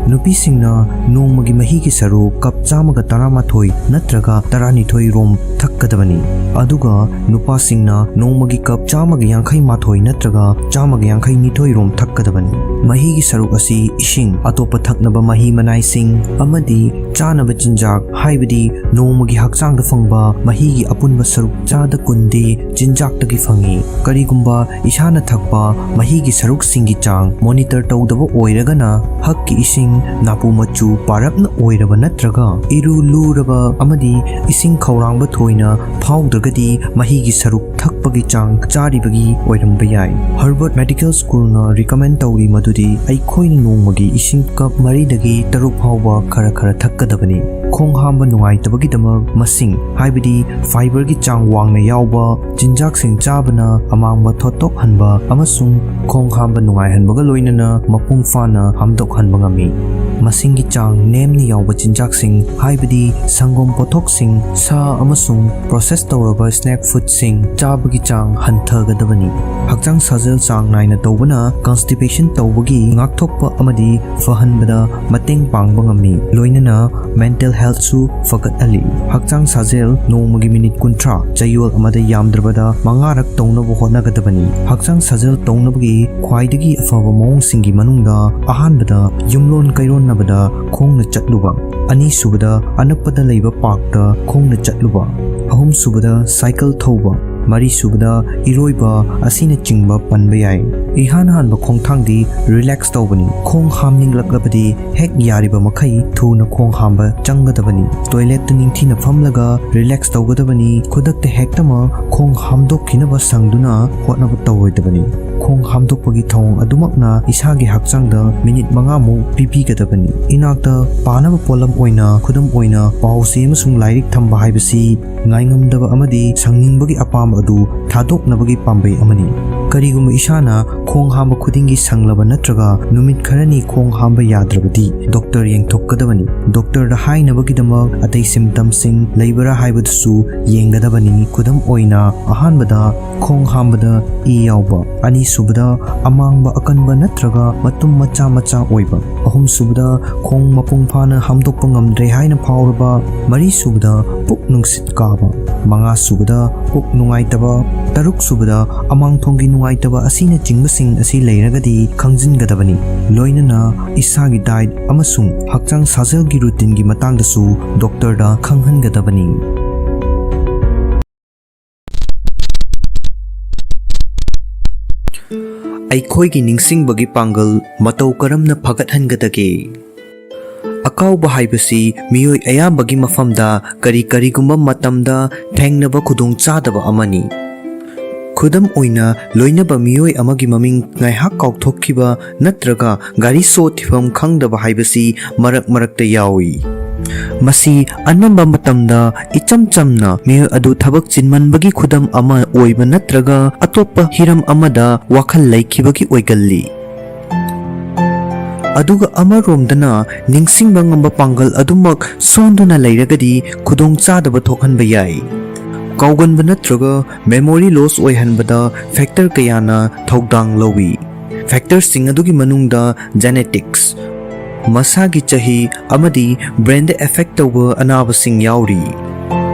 ꯅꯨꯄꯤꯁꯤꯡꯅ ꯅꯣꯡꯃꯒꯤ ꯃꯍꯤꯒꯤ ꯁꯔꯨꯛ ꯀꯞ ꯆꯥꯝꯃꯒ ꯇꯔꯥꯃꯥꯊꯣꯏ ꯅꯠꯇ꯭ꯔꯒ ꯇꯔꯥꯅꯤꯊꯣꯏ ꯔꯣꯝ ꯊꯛꯀꯗꯕꯅꯤ, ꯑꯗꯨꯒ ꯅꯨꯄꯥꯁꯤꯡꯅ ꯅꯣꯡꯃꯒꯤ ꯀꯞ ꯆꯥꯝꯃꯒ ꯌꯥꯡꯈꯩ ꯃꯥꯊꯣꯏ ꯅꯠꯇ꯭ꯔꯒ ꯆꯥꯝꯃꯒ ꯌꯥꯡꯈꯩ ꯅꯤꯊꯣꯏ ꯔꯣꯝ ꯊꯛꯀꯗꯕꯅꯤ꯫ ꯃꯍꯤꯒꯤ ꯁꯔꯨꯛ ꯑꯁꯤ ꯏꯁꯤꯡ, ꯑꯇꯣꯞꯄ ꯊꯛꯅꯕ ꯃꯍꯤ ꯃꯅꯥꯏꯁꯤꯡ ꯑꯃꯗꯤ ꯆꯥꯅꯕ ꯆꯤꯟꯖꯥꯛ, ꯍꯥꯏꯕꯗꯤ ꯅꯣꯡꯃꯒꯤ ꯍꯛꯆꯥꯡꯗ ꯐꯪꯕ ꯃꯍꯤꯒꯤ ꯑꯄꯨꯟꯕ ꯁꯔꯨꯛ ꯆꯥꯗ ꯀꯨꯟꯗꯤ ꯆꯤꯟꯖꯥꯛꯇꯒꯤ ꯐꯪꯏ꯫ ꯀꯔꯤꯒꯨꯝꯕ ꯏꯁꯥꯅ ꯊꯛꯄ ꯃꯍꯤꯒꯤ ꯁꯔꯨꯛꯁꯤꯡꯒꯤ ꯆꯥꯡ monitor ꯇꯧꯗꯕ ꯑꯣꯏꯔꯒꯅ, ꯍꯛꯀꯤ ꯏꯁꯤꯡ ꯅꯥꯄꯨ ꯃꯆꯨ ꯄꯥꯔꯞꯅ ꯑꯣꯏꯔꯕ ꯅꯠꯇ꯭ꯔꯒ ꯏꯔꯨ ꯂꯨꯔꯕ ꯑꯃꯗꯤ ꯏꯁꯤꯡ ꯈꯧꯔꯥꯡꯕ ꯊꯣꯏꯅ ꯐꯥꯎꯗ꯭ꯔꯒꯗꯤ, ꯃꯍꯤꯒꯤ ꯁꯔꯨꯛ ꯊꯛꯄꯒꯤ ꯆꯥꯡ ꯆꯥꯔꯤꯕꯒꯤ ꯑꯣꯏꯔꯝꯕ ꯌꯥꯏ꯫ Harvard Medical Schoolꯅ recommend ꯇꯧꯔꯤ ꯃꯗꯨꯗꯤ ꯑꯩꯈꯣꯏꯅ ꯅꯣꯡꯃꯒꯤ ꯏꯁꯤꯡ ꯀꯞ ꯃꯔꯤꯗꯒꯤ ꯇꯔꯨꯛ ꯐꯥꯎꯕ ꯈꯔ ꯈꯔ ꯊꯛꯀꯗꯕꯅꯤ꯫ ꯈꯣꯡ ꯍꯥꯝꯕ ꯅꯨꯡꯉꯥꯏꯇꯕꯒꯤꯗꯃꯛ ꯃꯁꯤꯡ, ꯍꯥꯏꯕꯗꯤ fiberꯒꯤ ꯆꯥꯡ ꯋꯥꯡꯅ ꯌꯥꯎꯕ ꯆꯤꯟꯖꯥꯛꯁꯤꯡ ꯆꯥꯕꯅ ꯑꯃꯥꯡꯕ ꯊꯣꯠꯇꯣꯛꯍꯟꯕ ꯑꯃꯁꯨꯡ ꯈꯣꯡ ꯍꯥꯝꯕ ꯅꯨꯡꯉꯥꯏꯍꯟꯕꯒ ꯂꯣꯏꯅꯅ ꯃꯄꯨꯡ ꯐꯥꯅ ꯍꯥꯝꯗꯣꯛꯍꯟꯕ ꯉꯝꯃꯤ꯫ ꯃꯁꯤꯡꯒꯤ ꯆꯥꯡ ꯅꯦꯝꯅ ꯌꯥꯎꯕ ꯆꯤꯟꯖꯥꯛꯁꯤꯡ, ꯍꯥꯏꯕꯗꯤ ꯁꯪꯒꯣꯝ ꯄꯣꯠꯊꯣꯛꯁꯤꯡ, ꯁꯥ ꯑꯃꯁꯨꯡ process ꯇꯧꯔꯕ snack foodꯁꯤꯡ ꯆꯥꯕꯒꯤ ꯆꯥꯡ ꯍꯟꯊꯒꯗꯕꯅꯤ꯫ ꯍꯛꯆꯥꯡ ꯁꯥꯖꯦꯜ ꯆꯥꯡ ꯅꯥꯏꯅ ꯇꯧꯕꯅ constipation ꯇꯧꯕꯒꯤ ꯉꯥꯛꯊꯣꯛꯄ ꯑꯃꯗꯤ ꯐꯍꯟꯕꯗ ꯃꯇꯦꯡ ꯄꯥꯡꯕ ꯉꯝꯃꯤ, ꯂꯣꯏꯅꯅ mental healthꯁꯨ ꯐꯒꯠꯍꯜꯂꯤ꯫ ꯍꯛꯆꯥꯡ ꯁꯥꯖꯦꯜ ꯅꯣꯡꯃꯒꯤ ꯃꯤꯅꯤꯠ ꯀꯨꯟꯊ꯭ꯔꯥ, ꯆꯌꯣꯜ ꯑꯃꯗ ꯌꯥꯝꯗ꯭ꯔꯕꯗ ꯃꯉꯥꯔꯛ ꯇꯧꯅꯕ ꯍꯣꯠꯅꯒꯗꯕꯅꯤ꯫ ꯍꯛꯆꯥꯡ ꯁꯥꯖꯦꯜ ꯇꯧꯅꯕꯒꯤ ꯈ꯭ꯋꯥꯏꯗꯒꯤ ꯑꯐꯕ ꯃꯑꯣꯡꯁꯤꯡꯒꯤ ꯃꯅꯨꯡꯗ ꯑꯍꯥꯟꯕꯗ ꯌꯨꯝꯂꯣꯟ ꯀꯩꯔꯣꯟꯅꯕꯗ ꯈꯣꯡꯅ ꯆꯠꯂꯨꯕ, ꯑꯅꯤꯁꯨꯕꯗ ꯑꯅꯛꯄꯗ ꯂꯩꯕ parkꯇ ꯈꯣꯡꯅ ꯆꯠꯂꯨꯕ, ꯑꯍꯨꯝꯁꯨꯕꯗ cycle ꯊꯧꯕ, ꯃꯔꯤꯁꯨꯕꯗ ꯏꯔꯣꯏꯕ ꯑꯁꯤꯅꯆꯤꯡꯕ ꯄꯟꯕ ꯌꯥꯏ꯫ ꯏꯍꯥꯟ ꯍꯥꯟꯕ ꯈꯣꯡꯊꯥꯡꯗꯤ relax ꯇꯧꯕꯅꯤ꯫ ꯈꯣꯡ ꯍꯥꯝꯅꯤꯡꯂꯛꯂꯕꯗꯤ ꯍꯦꯛ ꯌꯥꯔꯤꯕ ꯃꯈꯩ ꯊꯨꯅ ꯈꯣꯡ ꯍꯥꯝꯕ ꯆꯪꯒꯗꯕꯅꯤ꯫ Toiletꯇ ꯅꯤꯡꯊꯤꯅ ꯐꯝꯂꯒ relax ꯇꯧꯒꯗꯕꯅꯤ꯫ ꯈꯨꯗꯛꯇ ꯍꯦꯛꯇꯃꯛ ꯈꯣꯡ ꯍꯥꯝꯗꯣꯛꯈꯤꯅꯕ ꯁꯪꯗꯨꯅ ꯍꯣꯠꯅꯕ ꯇꯧꯔꯣꯏꯗꯕꯅꯤ꯫ ꯈꯣꯡ ꯍꯥꯝꯗꯣꯛꯄꯒꯤ ꯊꯧꯑꯣꯡ ꯑꯗꯨꯃꯛꯅ ꯏꯁꯥꯒꯤ ꯍꯛꯆꯥꯡꯗ ꯃꯤꯅꯤꯠ ꯃꯉꯥꯃꯨꯛ ꯄꯤꯕꯤꯒꯗꯕꯅꯤ꯫ ꯏꯅꯥꯛꯇ ꯄꯥꯅꯕ ꯄꯣꯠꯂꯝ ꯑꯣꯏꯅ, ꯈꯨꯗꯝ ꯑꯣꯏꯅ, ꯄꯥꯎ ꯆꯦ ꯑꯃꯁꯨꯡ ꯂꯥꯏꯔꯤꯛ ꯊꯝꯕ ꯍꯥꯏꯕꯁꯤ ꯉꯥꯏꯉꯝꯗꯕ ꯑꯃꯗꯤ ꯁꯪꯅꯤꯡꯕꯒꯤ ꯑꯄꯥꯝꯕ ꯑꯗꯨ ꯊꯥꯗꯣꯛꯅꯕꯒꯤ ꯄꯥꯝꯕꯩ ꯑꯃꯅꯤ꯫ ꯀꯔꯤꯒꯨꯝꯕ ꯏꯁꯥꯅ ꯈꯣꯡ ꯍꯥꯝꯕ ꯈꯨꯗꯤꯡꯒꯤ ꯁꯪꯂꯕ ꯅꯠꯇ꯭ꯔꯒ ꯅꯨꯃꯤꯠ ꯈꯔꯅꯤ ꯈꯣꯡ ꯍꯥꯝꯕ ꯌꯥꯗ꯭ꯔꯕꯗꯤ, doctor ꯌꯦꯡꯊꯣꯛꯀꯗꯕꯅꯤ꯫ Doctorꯗ ꯍꯥꯏꯅꯕꯒꯤꯗꯃꯛ ꯑꯇꯩ symptomꯁꯤꯡ ꯂꯩꯕ꯭ꯔꯥ ꯍꯥꯏꯕꯗꯨꯁꯨ ꯌꯦꯡꯒꯗꯕꯅꯤ꯫ ꯈꯨꯗꯝ ꯑꯣꯏꯅ, ꯑꯍꯥꯟꯕꯗ, ꯈꯣꯡ ꯍꯥꯝꯕꯗ ꯏ ꯌꯥꯎꯕ, ꯑꯅꯤꯁꯨꯕꯗ, ꯑꯃꯥꯡꯕ ꯑꯀꯟꯕ ꯅꯠꯇ꯭ꯔꯒ ꯃꯇꯨꯝ ꯃꯆꯥ ꯃꯆꯥ ꯑꯣꯏꯕ, ꯑꯍꯨꯝꯁꯨꯕꯗ, ꯈꯣꯡ ꯃꯄꯨꯡ ꯐꯥꯅ ꯍꯥꯝꯗꯣꯛꯄ ꯉꯝꯗ꯭ꯔꯦ ꯍꯥꯏꯅ ꯐꯥꯎꯔꯕ, ꯃꯔꯤꯁꯨꯕꯗ, ꯄꯨꯛ ꯅꯨꯡꯁꯤꯠ ꯀꯥꯕ, ꯃꯉꯥꯁꯨꯕꯗ, ꯄꯨꯛ ꯅꯨꯡꯉꯥꯏꯇꯕ, ꯇꯔꯨꯛꯁꯨꯕꯗ, ꯑꯃꯥꯡꯊꯣꯡꯒꯤ ꯅꯨꯡꯉꯥꯏꯇꯕ ꯑꯁꯤꯅꯆꯤꯡꯕꯁꯤꯡ ꯑꯁꯤ ꯂꯩꯔꯒꯗꯤ ꯈꯪꯖꯤꯟꯒꯗꯕꯅꯤ꯫ ꯂꯣꯏꯅꯅ ꯏꯁꯥꯒꯤ diet ꯑꯃꯁꯨꯡ ꯍꯛꯆꯥꯡ ꯁꯥꯖꯦꯜꯒꯤ routineꯒꯤ ꯃꯇꯥꯡꯗꯁꯨ doctorꯗ ꯈꯪꯍꯟꯒꯗꯕꯅꯤ꯫ ꯑꯩꯈꯣꯏꯒꯤ ꯅꯤꯡꯁꯤꯡꯕꯒꯤ ꯄꯥꯡꯒꯜ ꯃꯇꯧ ꯀꯔꯝꯅ ꯐꯒꯠꯍꯟꯒꯗꯒꯦ? ꯑꯀꯥꯎꯕ ꯍꯥꯏꯕꯁꯤ ꯃꯤꯑꯣꯏ ꯑꯌꯥꯝꯕꯒꯤ ꯃꯐꯝꯗ ꯀꯔꯤ ꯀꯔꯤꯒꯨꯝꯕ ꯃꯇꯝꯗ ꯊꯦꯡꯅꯕ ꯈꯨꯗꯣꯡꯆꯥꯗꯕ ꯑꯃꯅꯤ꯫ ꯈꯨꯗꯝ ꯑꯣꯏꯅ, ꯂꯣꯏꯅꯕ ꯃꯤꯑꯣꯏ ꯑꯃꯒꯤ ꯃꯃꯤꯡ ꯉꯥꯏꯍꯥꯛ ꯀꯥꯎꯊꯣꯛꯈꯤꯕ ꯅꯠꯇ꯭ꯔꯒ ꯒꯥꯔꯤ ꯁꯣ ꯊꯤꯐꯝ ꯈꯪꯗꯕ ꯍꯥꯏꯕꯁꯤ ꯃꯔꯛ ꯃꯔꯛꯇ ꯌꯥꯎꯏ꯫ ꯃꯁꯤ ꯑꯅꯝꯕ ꯃꯇꯝꯗ ꯏꯆꯝ ꯆꯝꯅ ꯃꯤꯑꯣꯏ ꯑꯗꯨ ꯊꯕꯛ ꯆꯤꯟꯃꯟꯕꯒꯤ ꯈꯨꯗꯝ ꯑꯃ ꯑꯣꯏꯕ ꯅꯠꯇ꯭ꯔꯒ ꯑꯇꯣꯞꯄ ꯍꯤꯔꯝ ꯑꯃꯗ ꯋꯥꯈꯜ ꯂꯩꯈꯤꯕꯒꯤ ꯑꯣꯏꯒꯜꯂꯤ꯫ ꯑꯗꯨꯒ ꯑꯃꯔꯣꯝꯗꯅ, ꯅꯤꯡꯁꯤꯡꯕ ꯉꯝꯕ ꯄꯥꯡꯒꯜ ꯑꯗꯨꯃꯛ ꯁꯣꯟꯗꯨꯅ ꯂꯩꯔꯒꯗꯤ ꯈꯨꯗꯣꯡꯆꯥꯗꯕ ꯊꯣꯛꯍꯟꯕ ꯌꯥꯏ꯫ ꯀꯥꯎꯒꯟꯕ ꯅꯠꯇ꯭ꯔꯒ memory loss ꯑꯣꯏꯍꯟꯕꯗ factor ꯀꯌꯥꯅ ꯊꯧꯗꯥꯡ ꯂꯧꯏ꯫ Factorꯁꯤꯡ ꯑꯗꯨꯒꯤ ꯃꯅꯨꯡꯗ genetics, ꯃꯁꯥꯒꯤ ꯆꯍꯤ ꯑꯃꯗꯤ brainꯗ effect ꯇꯧꯕ ꯑꯅꯥꯕꯁꯤꯡ ꯌꯥꯎꯔꯤ꯫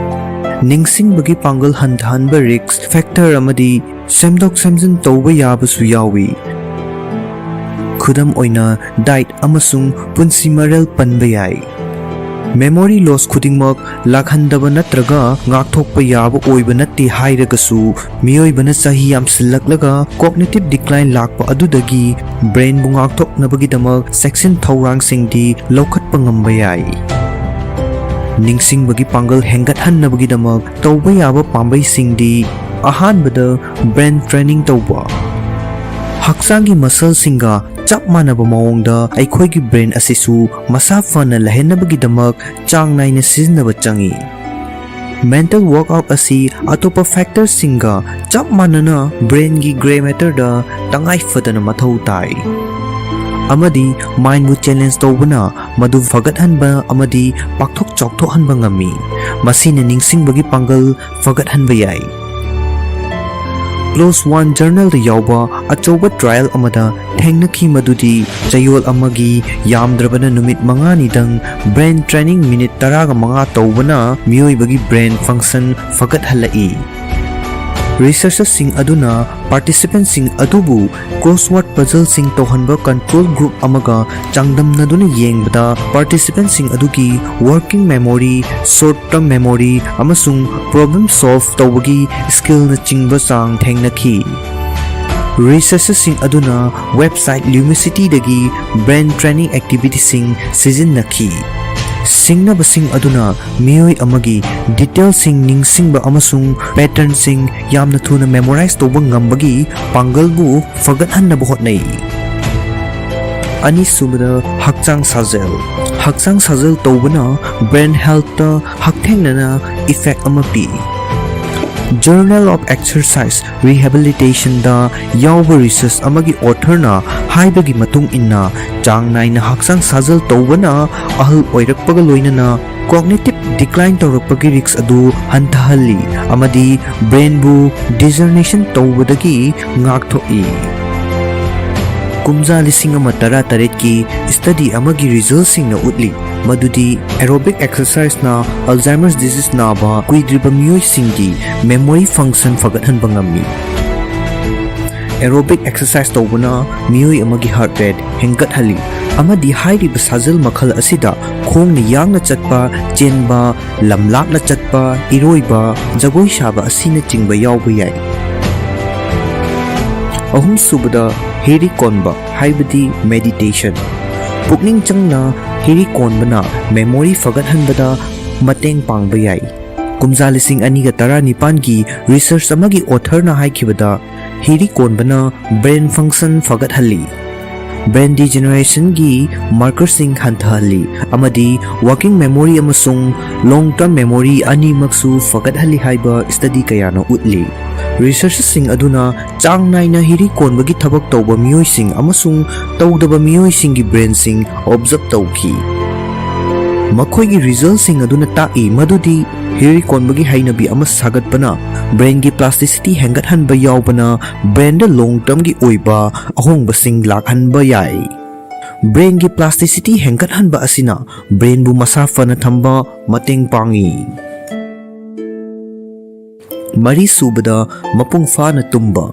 ꯅꯤꯡꯁꯤꯡꯕꯒꯤ ꯄꯥꯡꯒꯜ ꯍꯟꯊꯍꯟꯕ risk factor ꯑꯃꯗꯤ ꯁꯦꯝꯗꯣꯛ ꯁꯦꯝꯖꯤꯟ ꯇꯧꯕ ꯌꯥꯕꯁꯨ ꯌꯥꯎꯏ꯫ ꯈꯨꯗꯝ ꯑꯣꯏꯅ, diet ꯑꯃꯁꯨꯡ ꯄꯨꯟꯁꯤ ꯃꯔꯦꯜ ꯄꯟꯕ ꯌꯥꯏ꯫ Memory loss ꯈꯨꯗꯤꯡꯃꯛ ꯂꯥꯛꯍꯟꯗꯕ ꯅꯠꯇ꯭ꯔꯒ ꯉꯥꯛꯊꯣꯛꯄ ꯌꯥꯕ ꯑꯣꯏꯕ ꯅꯠꯇꯦ ꯍꯥꯏꯔꯒꯁꯨ, ꯃꯤꯑꯣꯏꯕꯅ ꯆꯍꯤ ꯌꯥꯝꯁꯤꯜꯂꯛꯂꯒ cognitive decline ꯂꯥꯛꯄ ꯑꯗꯨꯗꯒꯤ brainꯕꯨ ꯉꯥꯛꯊꯣꯛꯅꯕꯒꯤꯗꯃꯛ ꯆꯦꯛꯁꯤꯟ ꯊꯧꯔꯥꯡꯁꯤꯡꯗꯤ ꯂꯧꯈꯠꯄ ꯉꯝꯕ ꯌꯥꯏ꯫ ꯅꯤꯡꯁꯤꯡꯕꯒꯤ ꯄꯥꯡꯒꯜ ꯍꯦꯟꯒꯠꯍꯟꯅꯕꯒꯤꯗꯃꯛ ꯇꯧꯕ ꯌꯥꯕ ꯄꯥꯝꯕꯩꯁꯤꯡꯗꯤ: ꯑꯍꯥꯟꯕꯗ, brain training ꯇꯧꯕ꯫ ꯍꯛꯆꯥꯡꯒꯤ muscleꯁꯤꯡꯒ ꯆꯞ ꯃꯥꯟꯅꯕ ꯃꯑꯣꯡꯗ ꯑꯩꯈꯣꯏꯒꯤ brain ꯑꯁꯤꯁꯨ ꯃꯁꯥ ꯐꯅ ꯂꯩꯍꯟꯅꯕꯒꯤꯗꯃꯛ ꯆꯥꯡ ꯅꯥꯏꯅ ꯁꯤꯖꯤꯟꯅꯕ ꯆꯪꯏ꯫ Mental workout ꯑꯁꯤ ꯑꯇꯣꯞꯄ factorꯁꯤꯡꯒ ꯆꯞ ꯃꯥꯟꯅꯅ brainꯒꯤ grey matterꯗ ꯇꯉꯥꯏ ꯐꯗꯅ ꯃꯊꯧ ꯇꯥꯏ, ꯑꯃꯗꯤ mindꯕꯨ challenge ꯇꯧꯕꯅ ꯃꯗꯨ ꯐꯒꯠꯍꯟꯕ ꯑꯃꯗꯤ ꯄꯥꯛꯊꯣꯛ ꯆꯥꯎꯊꯣꯛꯍꯟꯕ ꯉꯝꯃꯤ꯫ ꯃꯁꯤꯅ ꯅꯤꯡꯁꯤꯡꯕꯒꯤ ꯄꯥꯡꯒꯜ ꯐꯒꯠꯍꯟꯕ ꯌꯥꯏ꯫ Close One Journalꯗ ꯌꯥꯎꯕ ꯑꯆꯧꯕ trial ꯑꯃꯗ ꯊꯦꯡꯅꯈꯤ ꯃꯗꯨꯗꯤ ꯆꯌꯣꯜ ꯑꯃꯒꯤ ꯌꯥꯝꯗ꯭ꯔꯕꯗ ꯅꯨꯃꯤꯠ ꯃꯉꯥꯅꯤꯗꯪ brain training minute ꯇꯔꯥꯒ ꯃꯉꯥ ꯇꯧꯕꯅ ꯃꯤꯑꯣꯏꯕꯒꯤ brain function ꯐꯒꯠꯍꯜꯂꯛꯏ꯫ Researcherꯁꯤꯡ ꯑꯗꯨꯅ participantꯁꯤꯡ ꯑꯗꯨꯕꯨ crossword puzzleꯁꯤꯡ ꯇꯧꯍꯟꯕ control group ꯑꯃꯒ ꯆꯥꯡꯗꯝꯅꯗꯨꯅ ꯌꯦꯡꯕꯗ, participantꯁꯤꯡ ꯑꯗꯨꯒꯤ working memory, short term memory, ꯑꯃꯁꯨꯡ problem solve ꯇꯧꯕꯒꯤ skillꯅꯆꯤꯡꯕ ꯆꯥꯡ ꯊꯦꯡꯅꯈꯤ꯫ Researcherꯁꯤꯡ ꯑꯗꯨꯅ website Lumincityꯗꯒꯤ brain training activityꯁꯤꯡ ꯁꯤꯖꯤꯟꯅꯈꯤ꯫ ꯁꯤꯡꯅꯕꯁꯤꯡ ꯑꯗꯨꯅ ꯃꯤꯑꯣꯏ ꯑꯃꯒꯤ detailꯁꯤꯡ ꯅꯤꯡꯁꯤꯡꯕ ꯑꯃꯁꯨꯡ patternꯁꯤꯡ ꯌꯥꯝꯅ ꯊꯨꯅ memorize ꯇꯧꯕ ꯉꯝꯕꯒꯤ ꯄꯥꯡꯒꯜꯕꯨ ꯐꯒꯠꯍꯟꯅꯕ ꯍꯣꯠꯅꯩ꯫ ꯑꯅꯤꯁꯨꯕꯗ, ꯍꯛꯆꯥꯡ ꯁꯥꯖꯦꯜ꯫ ꯍꯛꯆꯥꯡ ꯁꯥꯖꯦꯜ ꯇꯧꯕꯅ brain healthꯇ ꯍꯛꯊꯦꯡꯅꯅ effect ꯑꯃ ꯄꯤ꯫ Journal of Exercise Rehabilitationꯗ ꯌꯥꯎꯕ research ꯑꯃꯒꯤ authorꯅ ꯍꯥꯏꯕꯒꯤ ꯃꯇꯨꯡ ꯏꯟꯅ, ꯆꯥꯡ ꯅꯥꯏꯅ ꯍꯛꯆꯥꯡ ꯁꯥꯖꯦꯜ ꯇꯧꯕꯅ ꯑꯍꯜ ꯑꯣꯏꯔꯛꯄꯒ ꯂꯣꯏꯅꯅ cognitive decline ꯇꯧꯔꯛꯄꯒꯤ risk ꯑꯗꯨ ꯍꯟꯊꯍꯜꯂꯤ ꯑꯃꯗꯤ brainꯕꯨ degeneration ꯇꯧꯕꯗꯒꯤ ꯉꯥꯛꯊꯣꯛꯏ꯫ ꯀꯨꯝꯖꯥ ꯂꯤꯁꯤꯡ ꯑꯃ ꯇꯔꯥ ꯇꯔꯦꯠꯀꯤ study ꯑꯃꯒꯤ resultꯁꯤꯡꯅ ꯎꯠꯂꯤ ꯃꯗꯨꯗꯤ aerobic exerciseꯅ Alzheimer's disease ꯅꯥꯕ ꯀꯨꯏꯗ꯭ꯔꯤꯕ ꯃꯤꯑꯣꯏꯁꯤꯡꯒꯤ memory function ꯐꯒꯠꯍꯟꯕ ꯉꯝꯃꯤ꯫ Aerobic exercise ꯇꯧꯕꯅ ꯃꯤꯑꯣꯏ ꯑꯃꯒꯤ heart rate ꯍꯦꯟꯒꯠꯍꯜꯂꯤ ꯑꯃꯗꯤ ꯍꯥꯏꯔꯤꯕ ꯁꯥꯖꯦꯜ ꯃꯈꯜ ꯑꯁꯤꯗ ꯈꯣꯡꯅ ꯌꯥꯡꯅ ꯆꯠꯄ, ꯆꯦꯟꯕ, ꯂꯝꯂꯥꯞꯅ ꯆꯠꯄ, ꯏꯔꯣꯏꯕ, ꯖꯒꯣꯏ ꯁꯥꯕ ꯑꯁꯤꯅꯆꯤꯡꯕ ꯌꯥꯎꯕ ꯌꯥꯏ꯫ ꯑꯍꯨꯝꯁꯨꯕꯗ, ꯍꯤꯔꯤ ꯀꯣꯟꯕ ꯍꯥꯏꯕꯗꯤ meditation꯫ ꯄꯨꯛꯅꯤꯡ ꯆꯪꯅ ꯍꯤꯔꯤ ꯀꯣꯟꯕꯅ memory ꯐꯒꯠꯍꯟꯕꯗ ꯃꯇꯦꯡ ꯄꯥꯡꯕ ꯌꯥꯏ꯫ ꯀꯨꯝꯖꯥ ꯂꯤꯁꯤꯡ ꯑꯅꯤꯒ ꯇꯔꯥꯅꯤꯄꯥꯟꯒꯤ research ꯑꯃꯒꯤ authorꯅ ꯍꯥꯏꯈꯤꯕꯗ, ꯍꯤꯔꯤ ꯀꯣꯟꯕꯅ brain function ꯐꯒꯠꯍꯜꯂꯤ, brain degenerationꯒꯤ markerꯁꯤꯡ ꯍꯟꯊꯍꯜꯂꯤ ꯑꯃꯗꯤ working memory ꯑꯃꯁꯨꯡ long term memory ꯑꯅꯤꯃꯛꯁꯨ ꯐꯒꯠꯍꯜꯂꯤ ꯍꯥꯏꯕ study ꯀꯌꯥꯅ ꯎꯠꯂꯤ꯫ Researchꯁꯤꯡ ꯑꯗꯨꯅ ꯆꯥꯡ ꯅꯥꯏꯅ ꯍꯤꯔꯤ ꯀꯣꯟꯕꯒꯤ ꯊꯕꯛ ꯇꯧꯕ ꯃꯤꯑꯣꯏꯁꯤꯡ ꯑꯃꯁꯨꯡ ꯇꯧꯗꯕ ꯃꯤꯑꯣꯏꯁꯤꯡꯒꯤ brainꯁꯤꯡ observe ꯇꯧꯈꯤ꯫ ꯃꯈꯣꯏꯒꯤ resultꯁꯤꯡ ꯑꯗꯨꯅ ꯇꯥꯛꯏ ꯃꯗꯨꯗꯤ ꯍꯤꯔꯤ ꯀꯣꯟꯕꯒꯤ ꯍꯩꯅꯕꯤ ꯑꯃ ꯁꯥꯒꯠꯄꯅ brainꯒꯤ plasticity ꯍꯦꯟꯒꯠꯍꯟꯕ ꯌꯥꯎꯕꯅ brainꯗ long termꯒꯤ ꯑꯣꯏꯕ ꯑꯍꯣꯡꯕꯁꯤꯡ ꯂꯥꯛꯍꯟꯕ ꯌꯥꯏ꯫ Brainꯒꯤ plasticity ꯍꯦꯟꯒꯠꯍꯟꯕ ꯑꯁꯤꯅ brainꯕꯨ ꯃꯁꯥ ꯐꯅ ꯊꯝꯕ ꯃꯇꯦꯡ ꯄꯥꯡꯏ꯫ ꯃꯔꯤꯁꯨꯕꯗ, ꯃꯄꯨꯡ ꯐꯥꯅ ꯇꯨꯝꯕ꯫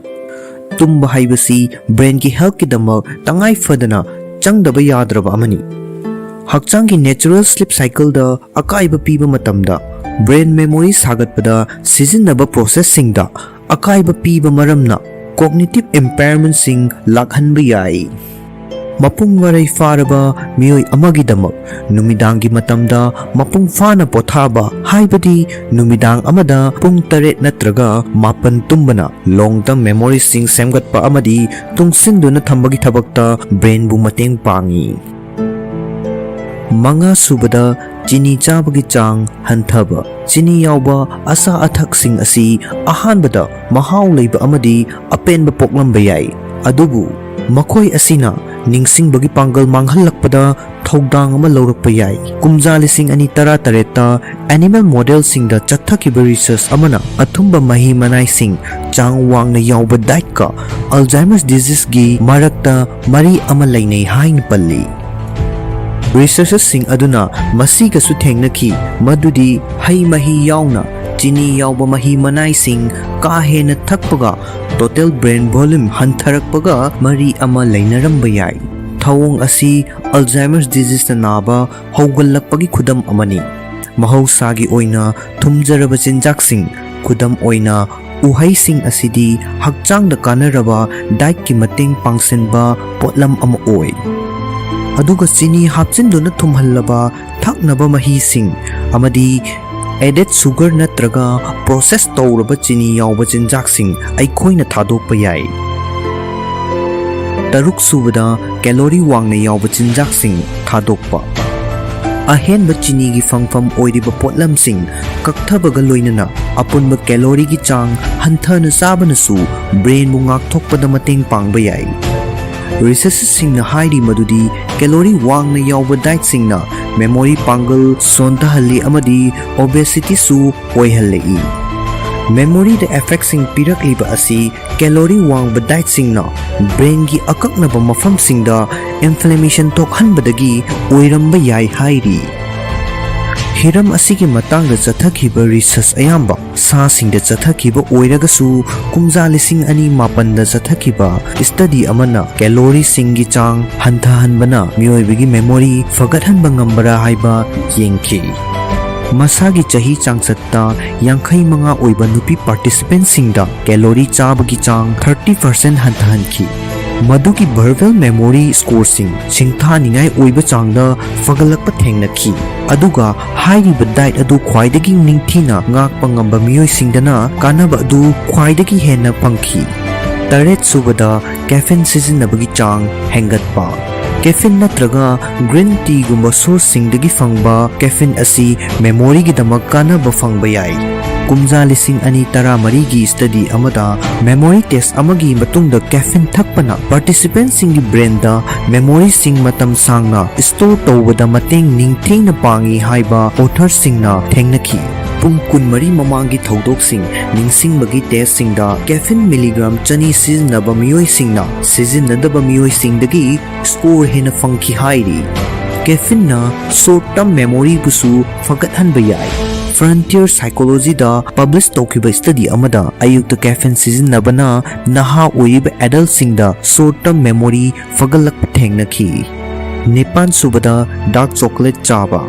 ꯇꯨꯝꯕ ꯍꯥꯏꯕꯁꯤ brainꯒꯤ healthꯀꯤꯗꯃꯛ ꯇꯉꯥꯏ ꯐꯗꯅ ꯆꯪꯗꯕ ꯌꯥꯗ꯭ꯔꯕ ꯑꯃꯅꯤ꯫ ꯍꯛꯆꯥꯡꯒꯤ natural sleep cycleꯗ ꯑꯀꯥꯏꯕ ꯄꯤꯕ ꯃꯇꯝꯗ brain memory ꯁꯥꯒꯠꯄꯗ ꯁꯤꯖꯤꯟꯅꯕ processꯁꯤꯡꯗ ꯑꯀꯥꯏꯕ ꯄꯤꯕ ꯃꯔꯝꯅ cognitive impairmentꯁꯤꯡ ꯂꯥꯛꯍꯟꯕ ꯌꯥꯏ꯫ ꯃꯄꯨꯡ ꯃꯔꯩ ꯐꯥꯔꯕ ꯃꯤꯑꯣꯏ ꯑꯃꯒꯤꯗꯃꯛ ꯅꯨꯃꯤꯗꯥꯡꯒꯤ ꯃꯇꯝꯗ ꯃꯄꯨꯡ ꯐꯥꯅ ꯄꯣꯊꯥꯕ, ꯍꯥꯏꯕꯗꯤ ꯅꯨꯃꯤꯗꯥꯡ ꯑꯃꯗ ꯄꯨꯡ ꯇꯔꯦꯠ ꯅꯠꯇ꯭ꯔꯒ ꯃꯥꯄꯟ ꯇꯨꯝꯕꯅ long term memoryꯁꯤꯡ ꯁꯦꯝꯒꯠꯄ ꯑꯃꯗꯤ ꯇꯨꯡꯁꯤꯟꯗꯨꯅ ꯊꯝꯕꯒꯤ ꯊꯕꯛꯇ brainꯕꯨ ꯃꯇꯦꯡ ꯄꯥꯡꯏ꯫ ꯃꯉꯥ ꯁꯨꯕꯗ, ꯆꯤꯅꯤ ꯆꯥꯕꯒꯤ ꯆꯥꯡ ꯍꯟꯊꯕ꯫ ꯆꯤꯅꯤ ꯌꯥꯎꯕ ꯑꯆꯥ ꯑꯊꯛꯁꯤꯡ ꯑꯁꯤ ꯑꯍꯥꯟꯕꯗ ꯃꯍꯥꯎ ꯂꯩꯕ ꯑꯃꯗꯤ ꯑꯄꯦꯟꯕ ꯄꯣꯛꯂꯝꯕ ꯌꯥꯏ, ꯑꯗꯨꯕꯨ ꯃꯈꯣꯏ ꯑꯁꯤꯅ ꯅꯤꯡꯁꯤꯡꯕꯒꯤ ꯄꯥꯡꯒꯜ ꯃꯥꯡꯍꯜꯂꯛꯄꯗ ꯊꯧꯗꯥꯡ ꯑꯃ ꯂꯧꯔꯛꯄ ꯌꯥꯏ꯫ ꯀꯨꯝꯖꯥ ꯂꯤꯁꯤꯡ ꯑꯅꯤ ꯇꯔꯥ ꯇꯔꯦꯠꯇ animal modelꯁꯤꯡꯗ ꯆꯠꯊꯈꯤꯕ research ꯑꯃꯅ ꯑꯊꯨꯝꯕ ꯃꯍꯤ ꯃꯅꯥꯏꯁꯤꯡ ꯆꯥꯡ ꯋꯥꯡꯅ ꯌꯥꯎꯕ dietꯀ Alzheimer's diseaseꯒꯤ ꯃꯔꯛꯇ ꯃꯔꯤ ꯑꯃ ꯂꯩꯅꯩ ꯍꯥꯏꯅ ꯄꯜꯂꯤ꯫ Researcherꯁꯤꯡ ꯑꯗꯨꯅ ꯃꯁꯤꯒꯁꯨ ꯊꯦꯡꯅꯈꯤ, ꯃꯗꯨꯗꯤ ꯍꯩ ꯃꯍꯤ ꯌꯥꯎꯅ ꯆꯤꯅꯤ ꯌꯥꯎꯕ ꯃꯍꯤ ꯃꯅꯥꯏꯁꯤꯡ ꯀꯥ ꯍꯦꯟꯅ ꯊꯛꯄꯒ total brain volume ꯍꯟꯊꯔꯛꯄꯒ ꯃꯔꯤ ꯑꯃ ꯂꯩꯅꯔꯝꯕ ꯌꯥꯏ꯫ ꯊꯧꯑꯣꯡ ꯑꯁꯤ Alzheimer's diseaseꯅ ꯅꯥꯕ ꯍꯧꯒꯠꯂꯛꯄꯒꯤ ꯈꯨꯗꯝ ꯑꯃꯅꯤ꯫ ꯃꯍꯧꯁꯥꯒꯤ ꯑꯣꯏꯅ ꯊꯨꯝꯖꯔꯕ ꯆꯤꯟꯖꯥꯛꯁꯤꯡ, ꯈꯨꯗꯝ ꯑꯣꯏꯅ ꯎꯍꯩꯁꯤꯡ ꯑꯁꯤꯗꯤ ꯍꯛꯆꯥꯡꯗ ꯀꯥꯟꯅꯔꯕ dietꯀꯤ ꯃꯇꯦꯡ ꯄꯥꯡꯁꯤꯟꯕ ꯄꯣꯠꯂꯝ ꯑꯃ ꯑꯣꯏ꯫ ꯑꯗꯨꯒ ꯆꯤꯅꯤ ꯍꯥꯞꯆꯤꯟꯗꯨꯅ ꯊꯨꯝꯍꯜꯂꯕ ꯊꯛꯅꯕ ꯃꯍꯤꯁꯤꯡ ꯑꯃꯗꯤ added sugar ꯅꯠꯇ꯭ꯔꯒ process ꯇꯧꯔꯕ ꯆꯤꯅꯤ ꯌꯥꯎꯕ ꯆꯤꯟꯖꯥꯛꯁꯤꯡ ꯑꯩꯈꯣꯏꯅ ꯊꯥꯗꯣꯛꯄ ꯌꯥꯏ꯫ ꯇꯔꯨꯛ ꯁꯨꯕꯗ, calorie ꯋꯥꯡꯅ ꯌꯥꯎꯕ ꯆꯤꯟꯖꯥꯛꯁꯤꯡ ꯊꯥꯗꯣꯛꯄ꯫ ꯑꯍꯦꯟꯕ ꯆꯤꯅꯤꯒꯤ ꯐꯪꯐꯝ ꯑꯣꯏꯔꯤꯕ ꯄꯣꯠꯂꯝꯁꯤꯡ ꯀꯛꯊꯕꯒ ꯂꯣꯏꯅꯅ ꯑꯄꯨꯟꯕ calorie ꯒꯤ ꯆꯥꯡ ꯍꯟꯊꯅ ꯆꯥꯕꯅꯁꯨ brain ꯕꯨ ꯉꯥꯛꯊꯣꯛꯄꯗ ꯃꯇꯦꯡ ꯄꯥꯡꯕ ꯌꯥꯏ꯫ Researcherꯁꯤꯡꯅ ꯍꯥꯏꯔꯤ ꯃꯗꯨꯗꯤ calorie ꯋꯥꯡꯅ ꯌꯥꯎꯕ dietꯁꯤꯡꯅ memory ꯄꯥꯡꯒꯜ ꯁꯣꯟꯊꯍꯜꯂꯤ ꯑꯃꯗꯤ obesityꯁꯨ ꯑꯣꯏꯍꯜꯂꯛꯏ꯫ Memoryꯗ effectꯁꯤꯡ ꯄꯤꯔꯛꯂꯤꯕ ꯑꯁꯤ calorie ꯋꯥꯡꯕ dietꯁꯤꯡꯅ brainꯒꯤ ꯑꯀꯛꯅꯕ ꯃꯐꯝꯁꯤꯡꯗ inflammation ꯊꯣꯛꯍꯟꯕꯗꯒꯤ ꯑꯣꯏꯔꯝꯕ ꯌꯥꯏ ꯍꯥꯏꯔꯤ꯫ ꯍꯤꯔꯝ ꯑꯁꯤꯒꯤ ꯃꯇꯥꯡꯗ ꯆꯠꯊꯈꯤꯕ research ꯑꯌꯥꯝꯕ ꯁꯥꯁꯤꯡꯗ ꯆꯠꯊꯈꯤꯕ ꯑꯣꯏꯔꯒꯁꯨ, ꯀꯨꯝꯖꯥ ꯂꯤꯁꯤꯡ ꯑꯅꯤ ꯃꯥꯄꯟꯗ ꯆꯠꯊꯈꯤꯕ study ꯑꯃꯅ calorieꯁꯤꯡꯒꯤ ꯆꯥꯡ ꯍꯟꯊꯍꯟꯕꯅ ꯃꯤꯑꯣꯏꯕꯒꯤ memory ꯐꯒꯠꯍꯟꯕ ꯉꯝꯕ꯭ꯔꯥ ꯍꯥꯏꯕ ꯌꯦꯡꯈꯤ꯫ ꯃꯁꯥꯒꯤ ꯆꯍꯤ ꯆꯥꯡꯆꯠꯇ ꯌꯥꯡꯈꯩ ꯃꯉꯥ ꯑꯣꯏꯕ ꯅꯨꯄꯤ participantꯁꯤꯡꯗ calorie ꯆꯥꯕꯒꯤ ꯆꯥꯡ thirty percent ꯍꯟꯊꯍꯟꯈꯤ꯫ ꯃꯗꯨꯒꯤ verbal memory scoreꯁꯤꯡ ꯁꯤꯡꯊꯥꯅꯤꯡꯉꯥꯏ ꯑꯣꯏꯕ ꯆꯥꯡꯗ ꯐꯒꯠꯂꯛꯄ ꯊꯦꯡꯅꯈꯤ꯫ ꯑꯗꯨꯒ ꯍꯥꯏꯔꯤꯕ diet ꯑꯗꯨ ꯈ꯭ꯋꯥꯏꯗꯒꯤ ꯅꯤꯡꯊꯤꯅ ꯉꯥꯛꯄ ꯉꯝꯕ ꯃꯤꯑꯣꯏꯁꯤꯡꯗꯅ ꯀꯥꯟꯅꯕ ꯑꯗꯨ ꯈ꯭ꯋꯥꯏꯗꯒꯤ ꯍꯦꯟꯅ ꯐꯪꯈꯤ꯫ ꯇꯔꯦꯠ ꯁꯨꯕꯗ, caffeine ꯁꯤꯖꯤꯟꯅꯕꯒꯤ ꯆꯥꯡ ꯍꯦꯟꯒꯠꯄ꯫ Caffeine ꯅꯠꯇ꯭ꯔꯒ green teaꯒꯨꯝꯕ sourceꯁꯤꯡꯗꯒꯤ ꯐꯪꯕ caffeine ꯑꯁꯤ memoryꯒꯤꯗꯃꯛ ꯀꯥꯟꯅꯕ ꯐꯪꯕ ꯌꯥꯏ꯫ ꯀꯨꯝꯖꯥ ꯂꯤꯁꯤꯡ ꯑꯅꯤ ꯇꯔꯥꯃꯔꯤꯒꯤ study ꯑꯃꯗ memory test ꯑꯃꯒꯤ ꯃꯇꯨꯡꯗ caffeine ꯊꯛꯄꯅ participantꯁꯤꯡꯒꯤ brainꯗ memoryꯁꯤꯡ ꯃꯇꯝ ꯁꯥꯡꯅ store ꯇꯧꯕꯗ ꯃꯇꯦꯡ ꯅꯤꯡꯊꯤꯅ ꯄꯥꯡꯏ ꯍꯥꯏꯕ authorꯁꯤꯡꯅ ꯊꯦꯡꯅꯈꯤ꯫ ꯄꯨꯡ ꯀꯨꯟꯃꯔꯤ ꯃꯃꯥꯡꯒꯤ ꯊꯧꯗꯣꯛꯁꯤꯡ ꯅꯤꯡꯁꯤꯡꯕꯒꯤ testꯁꯤꯡꯗ caffeine milligram ꯆꯅꯤ ꯁꯤꯖꯤꯟꯅꯕ ꯃꯤꯑꯣꯏꯁꯤꯡꯅ ꯁꯤꯖꯤꯟꯅꯗꯕ ꯃꯤꯑꯣꯏꯁꯤꯡꯗꯒꯤ score ꯍꯦꯟꯅ ꯐꯪꯈꯤ ꯍꯥꯏꯔꯤ꯫ Caffeineꯅ short term memoryꯕꯨꯁꯨ ꯐꯒꯠꯍꯟꯕ ꯌꯥꯏ꯫ Frontier Psychologyꯗ publish ꯇꯧꯈꯤꯕ study ꯑꯃꯗ ꯑꯌꯨꯛꯇ caffeine ꯁꯤꯖꯤꯟꯅꯕꯅ ꯅꯍꯥ ꯑꯣꯏꯔꯤꯕ adultꯁꯤꯡꯗ short term memory ꯐꯒꯠꯂꯛꯄ ꯊꯦꯡꯅꯈꯤ꯫ ꯅꯤꯄꯥꯟ ꯁꯨꯕꯗ dark chocolate ꯆꯥꯕ꯫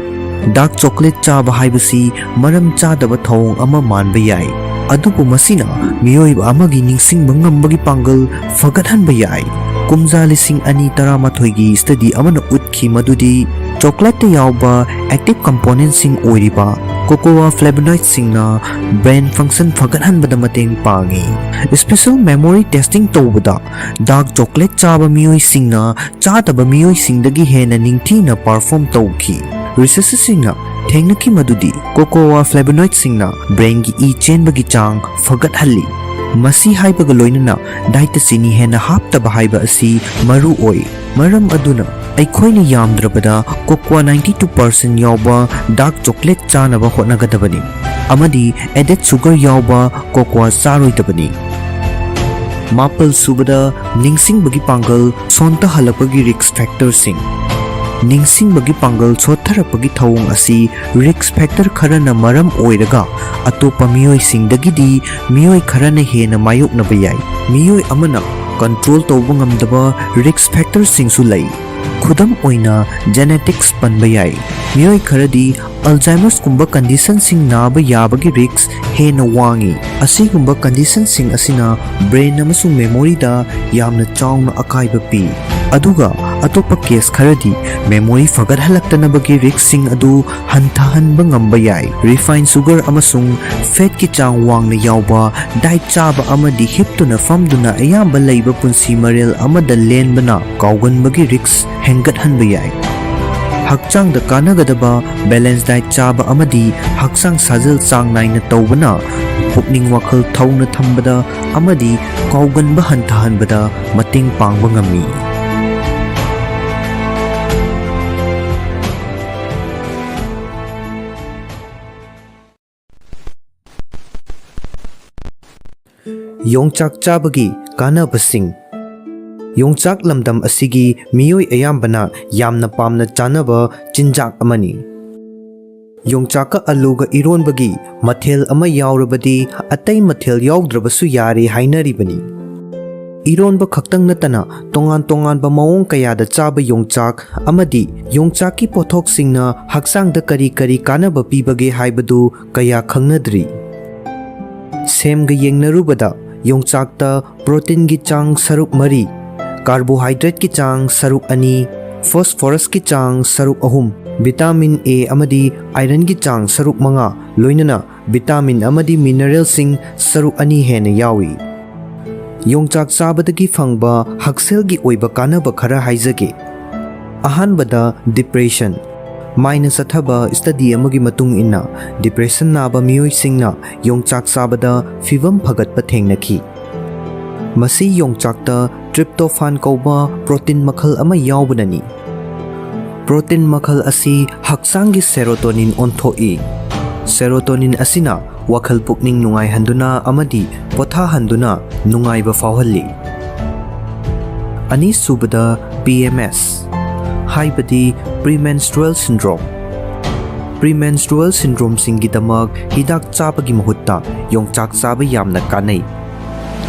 Dark chocolate ꯆꯥꯕ ꯍꯥꯏꯕꯁꯤ ꯃꯔꯝ ꯆꯥꯗꯕ ꯊꯧꯑꯣꯡ ꯑꯃ ꯃꯥꯟꯕ ꯌꯥꯏ, ꯑꯗꯨꯕꯨ ꯃꯁꯤꯅ ꯃꯤꯑꯣꯏꯕ ꯑꯃꯒꯤ ꯅꯤꯡꯁꯤꯡꯕ ꯉꯝꯕꯒꯤ ꯄꯥꯡꯒꯜ ꯐꯒꯠꯍꯟꯕ ꯌꯥꯏ꯫ ꯀꯨꯝꯖꯥ ꯂꯤꯁꯤꯡ ꯑꯅꯤ ꯇꯔꯥꯃꯥꯊꯣꯏꯒꯤ study ꯑꯃꯅ ꯎꯠꯈꯤ ꯃꯗꯨꯗꯤ chocolateꯇ ꯌꯥꯎꯕ active componentꯁꯤꯡ ꯑꯣꯏꯔꯤꯕ cocoa flavonoidꯁꯤꯡꯅ brain function ꯐꯒꯠꯍꯟꯕꯗ ꯃꯇꯦꯡ ꯄꯥꯡꯏ꯫ Special memory testing ꯇꯧꯕꯗ dark chocolate ꯆꯥꯕ ꯃꯤꯑꯣꯏꯁꯤꯡꯅ ꯆꯥꯗꯕ ꯃꯤꯑꯣꯏꯁꯤꯡꯗꯒꯤ ꯍꯦꯟꯅ ꯅꯤꯡꯊꯤꯅ perform ꯇꯧꯈꯤ꯫ Researcherꯁꯤꯡꯅ ꯊꯦꯡꯅꯈꯤ ꯃꯗꯨꯗꯤ cocoa flavonoidꯁꯤꯡꯅ brainꯒꯤ ꯏ ꯆꯦꯟꯕꯒꯤ ꯆꯥꯡ ꯐꯒꯠꯍꯜꯂꯤ꯫ ꯃꯁꯤ ꯍꯥꯏꯕꯒ ꯂꯣꯏꯅꯅ dietꯇ ꯆꯤꯅꯤ ꯍꯦꯟꯅ ꯍꯥꯞꯇꯕ ꯍꯥꯏꯕ ꯑꯁꯤ ꯃꯔꯨ ꯑꯣꯏ꯫ ꯃꯔꯝ ꯑꯗꯨꯅ ꯑꯩꯈꯣꯏꯅ ꯌꯥꯝꯗ꯭ꯔꯕꯗ cocoa ninety two percent ꯌꯥꯎꯕ dark chocolate ꯆꯥꯅꯕ ꯍꯣꯠꯅꯒꯗꯕꯅꯤ ꯑꯃꯗꯤ added sugar ꯌꯥꯎꯕ cocoa ꯆꯥꯔꯣꯏꯗꯕꯅꯤ꯫ ꯃꯥꯄꯜ ꯁꯨꯕꯗ ꯅꯤꯡꯁꯤꯡꯕꯒꯤ ꯄꯥꯡꯒꯜ ꯁꯣꯟꯊꯍꯜꯂꯛꯄꯒꯤ risk factorꯁꯤꯡ꯫ ꯅꯤꯡꯁꯤꯡꯕꯒꯤ ꯄꯥꯡꯒꯜ ꯁꯣꯠꯊꯔꯛꯄꯒꯤ ꯊꯧꯑꯣꯡ ꯑꯁꯤ risk factor ꯈꯔꯅ ꯃꯔꯝ ꯑꯣꯏꯔꯒ ꯑꯇꯣꯞꯄ ꯃꯤꯑꯣꯏꯁꯤꯡꯗꯒꯤꯗꯤ ꯃꯤꯑꯣꯏ ꯈꯔꯅ ꯍꯦꯟꯅ ꯃꯥꯌꯣꯛꯅꯕ ꯌꯥꯏ꯫ ꯃꯤꯑꯣꯏ ꯑꯃꯅ control ꯇꯧꯕ ꯉꯝꯗꯕ risk factorꯁꯤꯡꯁꯨ ꯂꯩ꯫ ꯈꯨꯗꯝ ꯑꯣꯏꯅ genetics ꯄꯟꯕ ꯌꯥꯏ꯫ ꯃꯤꯑꯣꯏ ꯈꯔꯗꯤ Alzheimerꯁꯀꯨꯝꯕ conditionꯁꯤꯡ ꯅꯥꯕ ꯌꯥꯕꯒꯤ risk ꯍꯦꯟꯅ ꯋꯥꯡꯏ꯫ ꯑꯁꯤꯒꯨꯝꯕ conditionꯁꯤꯡ ꯑꯁꯤꯅ brain ꯑꯃꯁꯨꯡ memoryꯗ ꯌꯥꯝꯅ ꯆꯥꯎꯅ ꯑꯀꯥꯏꯕ ꯄꯤ꯫ ꯑꯗꯨꯒ ꯑꯇꯣꯞꯄ ꯀꯦꯁ ꯈꯔꯗꯤ ꯃꯦꯃꯣꯔꯤ ꯐꯒꯠꯍꯜꯂꯛꯇꯅꯕꯒꯤ ꯔꯤꯛꯁꯁꯤꯡ ꯑꯗꯨ ꯍꯟꯊꯍꯟꯕ ꯉꯝꯕ ꯌꯥꯏ꯫ ꯔꯤꯐꯥꯏꯟ ꯁꯨꯒꯔ ꯑꯃꯁꯨꯡ ꯐꯦꯠꯀꯤ ꯆꯥꯡ ꯋꯥꯡꯅ ꯌꯥꯎꯕ ꯗꯥꯏꯠ ꯆꯥꯕ ꯑꯃꯗꯤ ꯍꯤꯞꯇꯨꯅ ꯐꯝꯗꯨꯅ ꯑꯌꯥꯝꯕ ꯂꯩꯕ ꯄꯨꯟꯁꯤ ꯃꯔꯦꯜ ꯑꯃꯗ ꯂꯦꯟꯕꯅ ꯀꯥꯎꯒꯟꯕꯒꯤ ꯔꯤꯛꯁ ꯍꯦꯟꯒꯠꯍꯟꯕ ꯌꯥꯏ꯫ ꯍꯛꯆꯥꯡꯗ ꯀꯥꯟꯅꯒꯗꯕ ꯕꯦꯂꯦꯟꯁ ꯗꯥꯏꯠ ꯆꯥꯕ ꯑꯃꯗꯤ ꯍꯛꯆꯥꯡ ꯁꯥꯖꯦꯜ ꯆꯥꯡ ꯅꯥꯏꯅ ꯇꯧꯕꯅ ꯄꯨꯛꯅꯤꯡ ꯋꯥꯈꯜ ꯊꯧꯅ ꯊꯝꯕꯗ ꯑꯃꯗꯤ ꯀꯥꯎꯒꯟꯕ ꯍꯟꯊꯍꯟꯕꯗ ꯃꯇꯦꯡ ꯄꯥꯡꯕ ꯉꯝꯃꯤ꯫ ꯌꯣꯡꯆꯥꯛ ꯆꯥꯕꯒꯤ ꯀꯥꯟꯅꯕꯁꯤꯡ꯫ ꯌꯣꯡꯆꯥꯛ ꯂꯝꯗꯝ ꯑꯁꯤꯒꯤ ꯃꯤꯑꯣꯏ ꯑꯌꯥꯝꯕꯅ ꯌꯥꯝꯅ ꯄꯥꯝꯅ ꯆꯥꯅꯕ ꯆꯤꯟꯖꯥꯛ ꯑꯃꯅꯤ꯫ ꯌꯣꯡꯆꯥꯛꯀ ꯑꯂꯨꯒ ꯏꯔꯣꯟꯕꯒꯤ ꯃꯊꯦꯜ ꯑꯃ ꯌꯥꯎꯔꯕꯗꯤ ꯑꯇꯩ ꯃꯊꯦꯜ ꯌꯥꯎꯗ꯭ꯔꯕꯁꯨ ꯌꯥꯔꯦ ꯍꯥꯏꯅꯔꯤꯕꯅꯤ꯫ ꯏꯔꯣꯟꯕ ꯈꯛꯇꯪ ꯅꯠꯇꯅ ꯇꯣꯉꯥꯟ ꯇꯣꯉꯥꯟꯕ ꯃꯑꯣꯡ ꯀꯌꯥꯗ ꯆꯥꯕ ꯌꯣꯡꯆꯥꯛ ꯑꯃꯗꯤ ꯌꯣꯡꯆꯥꯛꯀꯤ ꯄꯣꯠꯊꯣꯛꯁꯤꯡꯅ ꯍꯛꯆꯥꯡꯗ ꯀꯔꯤ ꯀꯔꯤ ꯀꯥꯟꯅꯕ ꯄꯤꯕꯒꯦ ꯍꯥꯏꯕꯗꯨ ꯀꯌꯥ ꯈꯪꯅꯗ꯭ꯔꯤ꯫ ꯁꯦꯝꯒ ꯌꯦꯡꯅꯔꯨꯕꯗ ꯌꯣꯡꯆꯥꯛꯇ ꯄ꯭ꯔꯣꯇꯤꯟꯒꯤ ꯆꯥꯡ ꯁꯔꯨꯛ ꯃꯔꯤ, ꯀꯥꯔꯕꯣꯍꯥꯏꯗ꯭ꯔꯦꯠꯀꯤ ꯆꯥꯡ ꯁꯔꯨꯛ ꯑꯅꯤ, ꯐꯣꯁꯐꯣꯔꯁꯀꯤ ꯆꯥꯡ ꯁꯔꯨꯛ ꯑꯍꯨꯝ, ꯚꯤꯇꯥꯃꯤꯟ ꯑꯦ ꯑꯃꯗꯤ ꯑꯥꯏꯔꯟꯒꯤ ꯆꯥꯡ ꯁꯔꯨꯛ ꯃꯉꯥ, ꯂꯣꯏꯅꯅ ꯚꯤꯇꯥꯃꯤꯟ ꯑꯃꯗꯤ ꯃꯤꯅꯔꯦꯜꯁꯤꯡ ꯁꯔꯨꯛ ꯑꯅꯤ ꯍꯦꯟꯅ ꯌꯥꯎꯏ꯫ ꯌꯣꯡꯆꯥꯛ ꯆꯥꯕꯗꯒꯤ ꯐꯪꯕ ꯍꯛꯁꯦꯜꯒꯤ ꯑꯣꯏꯕ ꯀꯥꯟꯅꯕ ꯈꯔ ꯍꯥꯏꯖꯒꯦ꯫ ꯑꯍꯥꯟꯕꯗ, ꯗꯤꯄ꯭ꯔꯦꯁꯟ꯫ ꯃꯥꯏꯅ ꯆꯠꯊꯕ ꯁ꯭ꯇꯗꯤ ꯑꯃꯒꯤ ꯃꯇꯨꯡ ꯏꯟꯅ, ꯗꯤꯄ꯭ꯔꯦꯁꯟ ꯅꯥꯕ ꯃꯤꯑꯣꯏꯁꯤꯡꯅ ꯌꯣꯡꯆꯥꯛ ꯆꯥꯕꯗ ꯐꯤꯚꯝ ꯐꯒꯠꯄ ꯊꯦꯡꯅꯈꯤ꯫ ꯃꯁꯤ ꯌꯣꯡꯆꯥꯛꯇ ꯇ꯭ꯔꯤꯞꯇꯣꯐꯥꯟ ꯀꯧꯕ ꯄ꯭ꯔꯣꯇꯤꯟ ꯃꯈꯜ ꯑꯃ ꯌꯥꯎꯕꯅꯅꯤ꯫ ꯄ꯭ꯔꯣꯇꯤꯟ ꯃꯈꯜ ꯑꯁꯤ ꯍꯛꯆꯥꯡꯒꯤ ꯁꯦꯔꯣꯇꯣꯅꯤꯟ ꯑꯣꯟꯊꯣꯛꯏ꯫ ꯁꯦꯔꯣꯇꯣꯅꯤꯟ ꯑꯁꯤꯅ ꯋꯥꯈꯜ ꯄꯨꯛꯅꯤꯡ ꯅꯨꯡꯉꯥꯏꯍꯟꯗꯨꯅ ꯑꯃꯗꯤ ꯄꯣꯊꯥꯍꯟꯗꯨꯅ ꯅꯨꯡꯉꯥꯏꯕ ꯐꯥꯎꯍꯜꯂꯤ꯫ ꯑꯅꯤꯁꯨꯕꯗ, ꯄꯤ ꯑꯦꯝ ꯑꯦꯁ, ꯍꯥꯏꯕꯗꯤ ꯄ꯭ꯔꯤꯃꯦꯟꯁꯇ꯭ꯔꯨꯑꯦꯜ ꯁꯤꯟꯗ꯭ꯔꯣꯝ꯫ ꯄ꯭ꯔꯤꯃꯦꯟꯁꯇ꯭ꯔꯨꯑꯦꯜ ꯁꯤꯟꯗ꯭ꯔꯣꯝꯁꯤꯡꯒꯤꯗꯃꯛ ꯍꯤꯗꯥꯛ ꯆꯥꯕꯒꯤ ꯃꯍꯨꯠꯇ ꯌꯣꯡꯆꯥꯛ ꯆꯥꯕ ꯌꯥꯝꯅ ꯀꯥꯟꯅꯩ꯫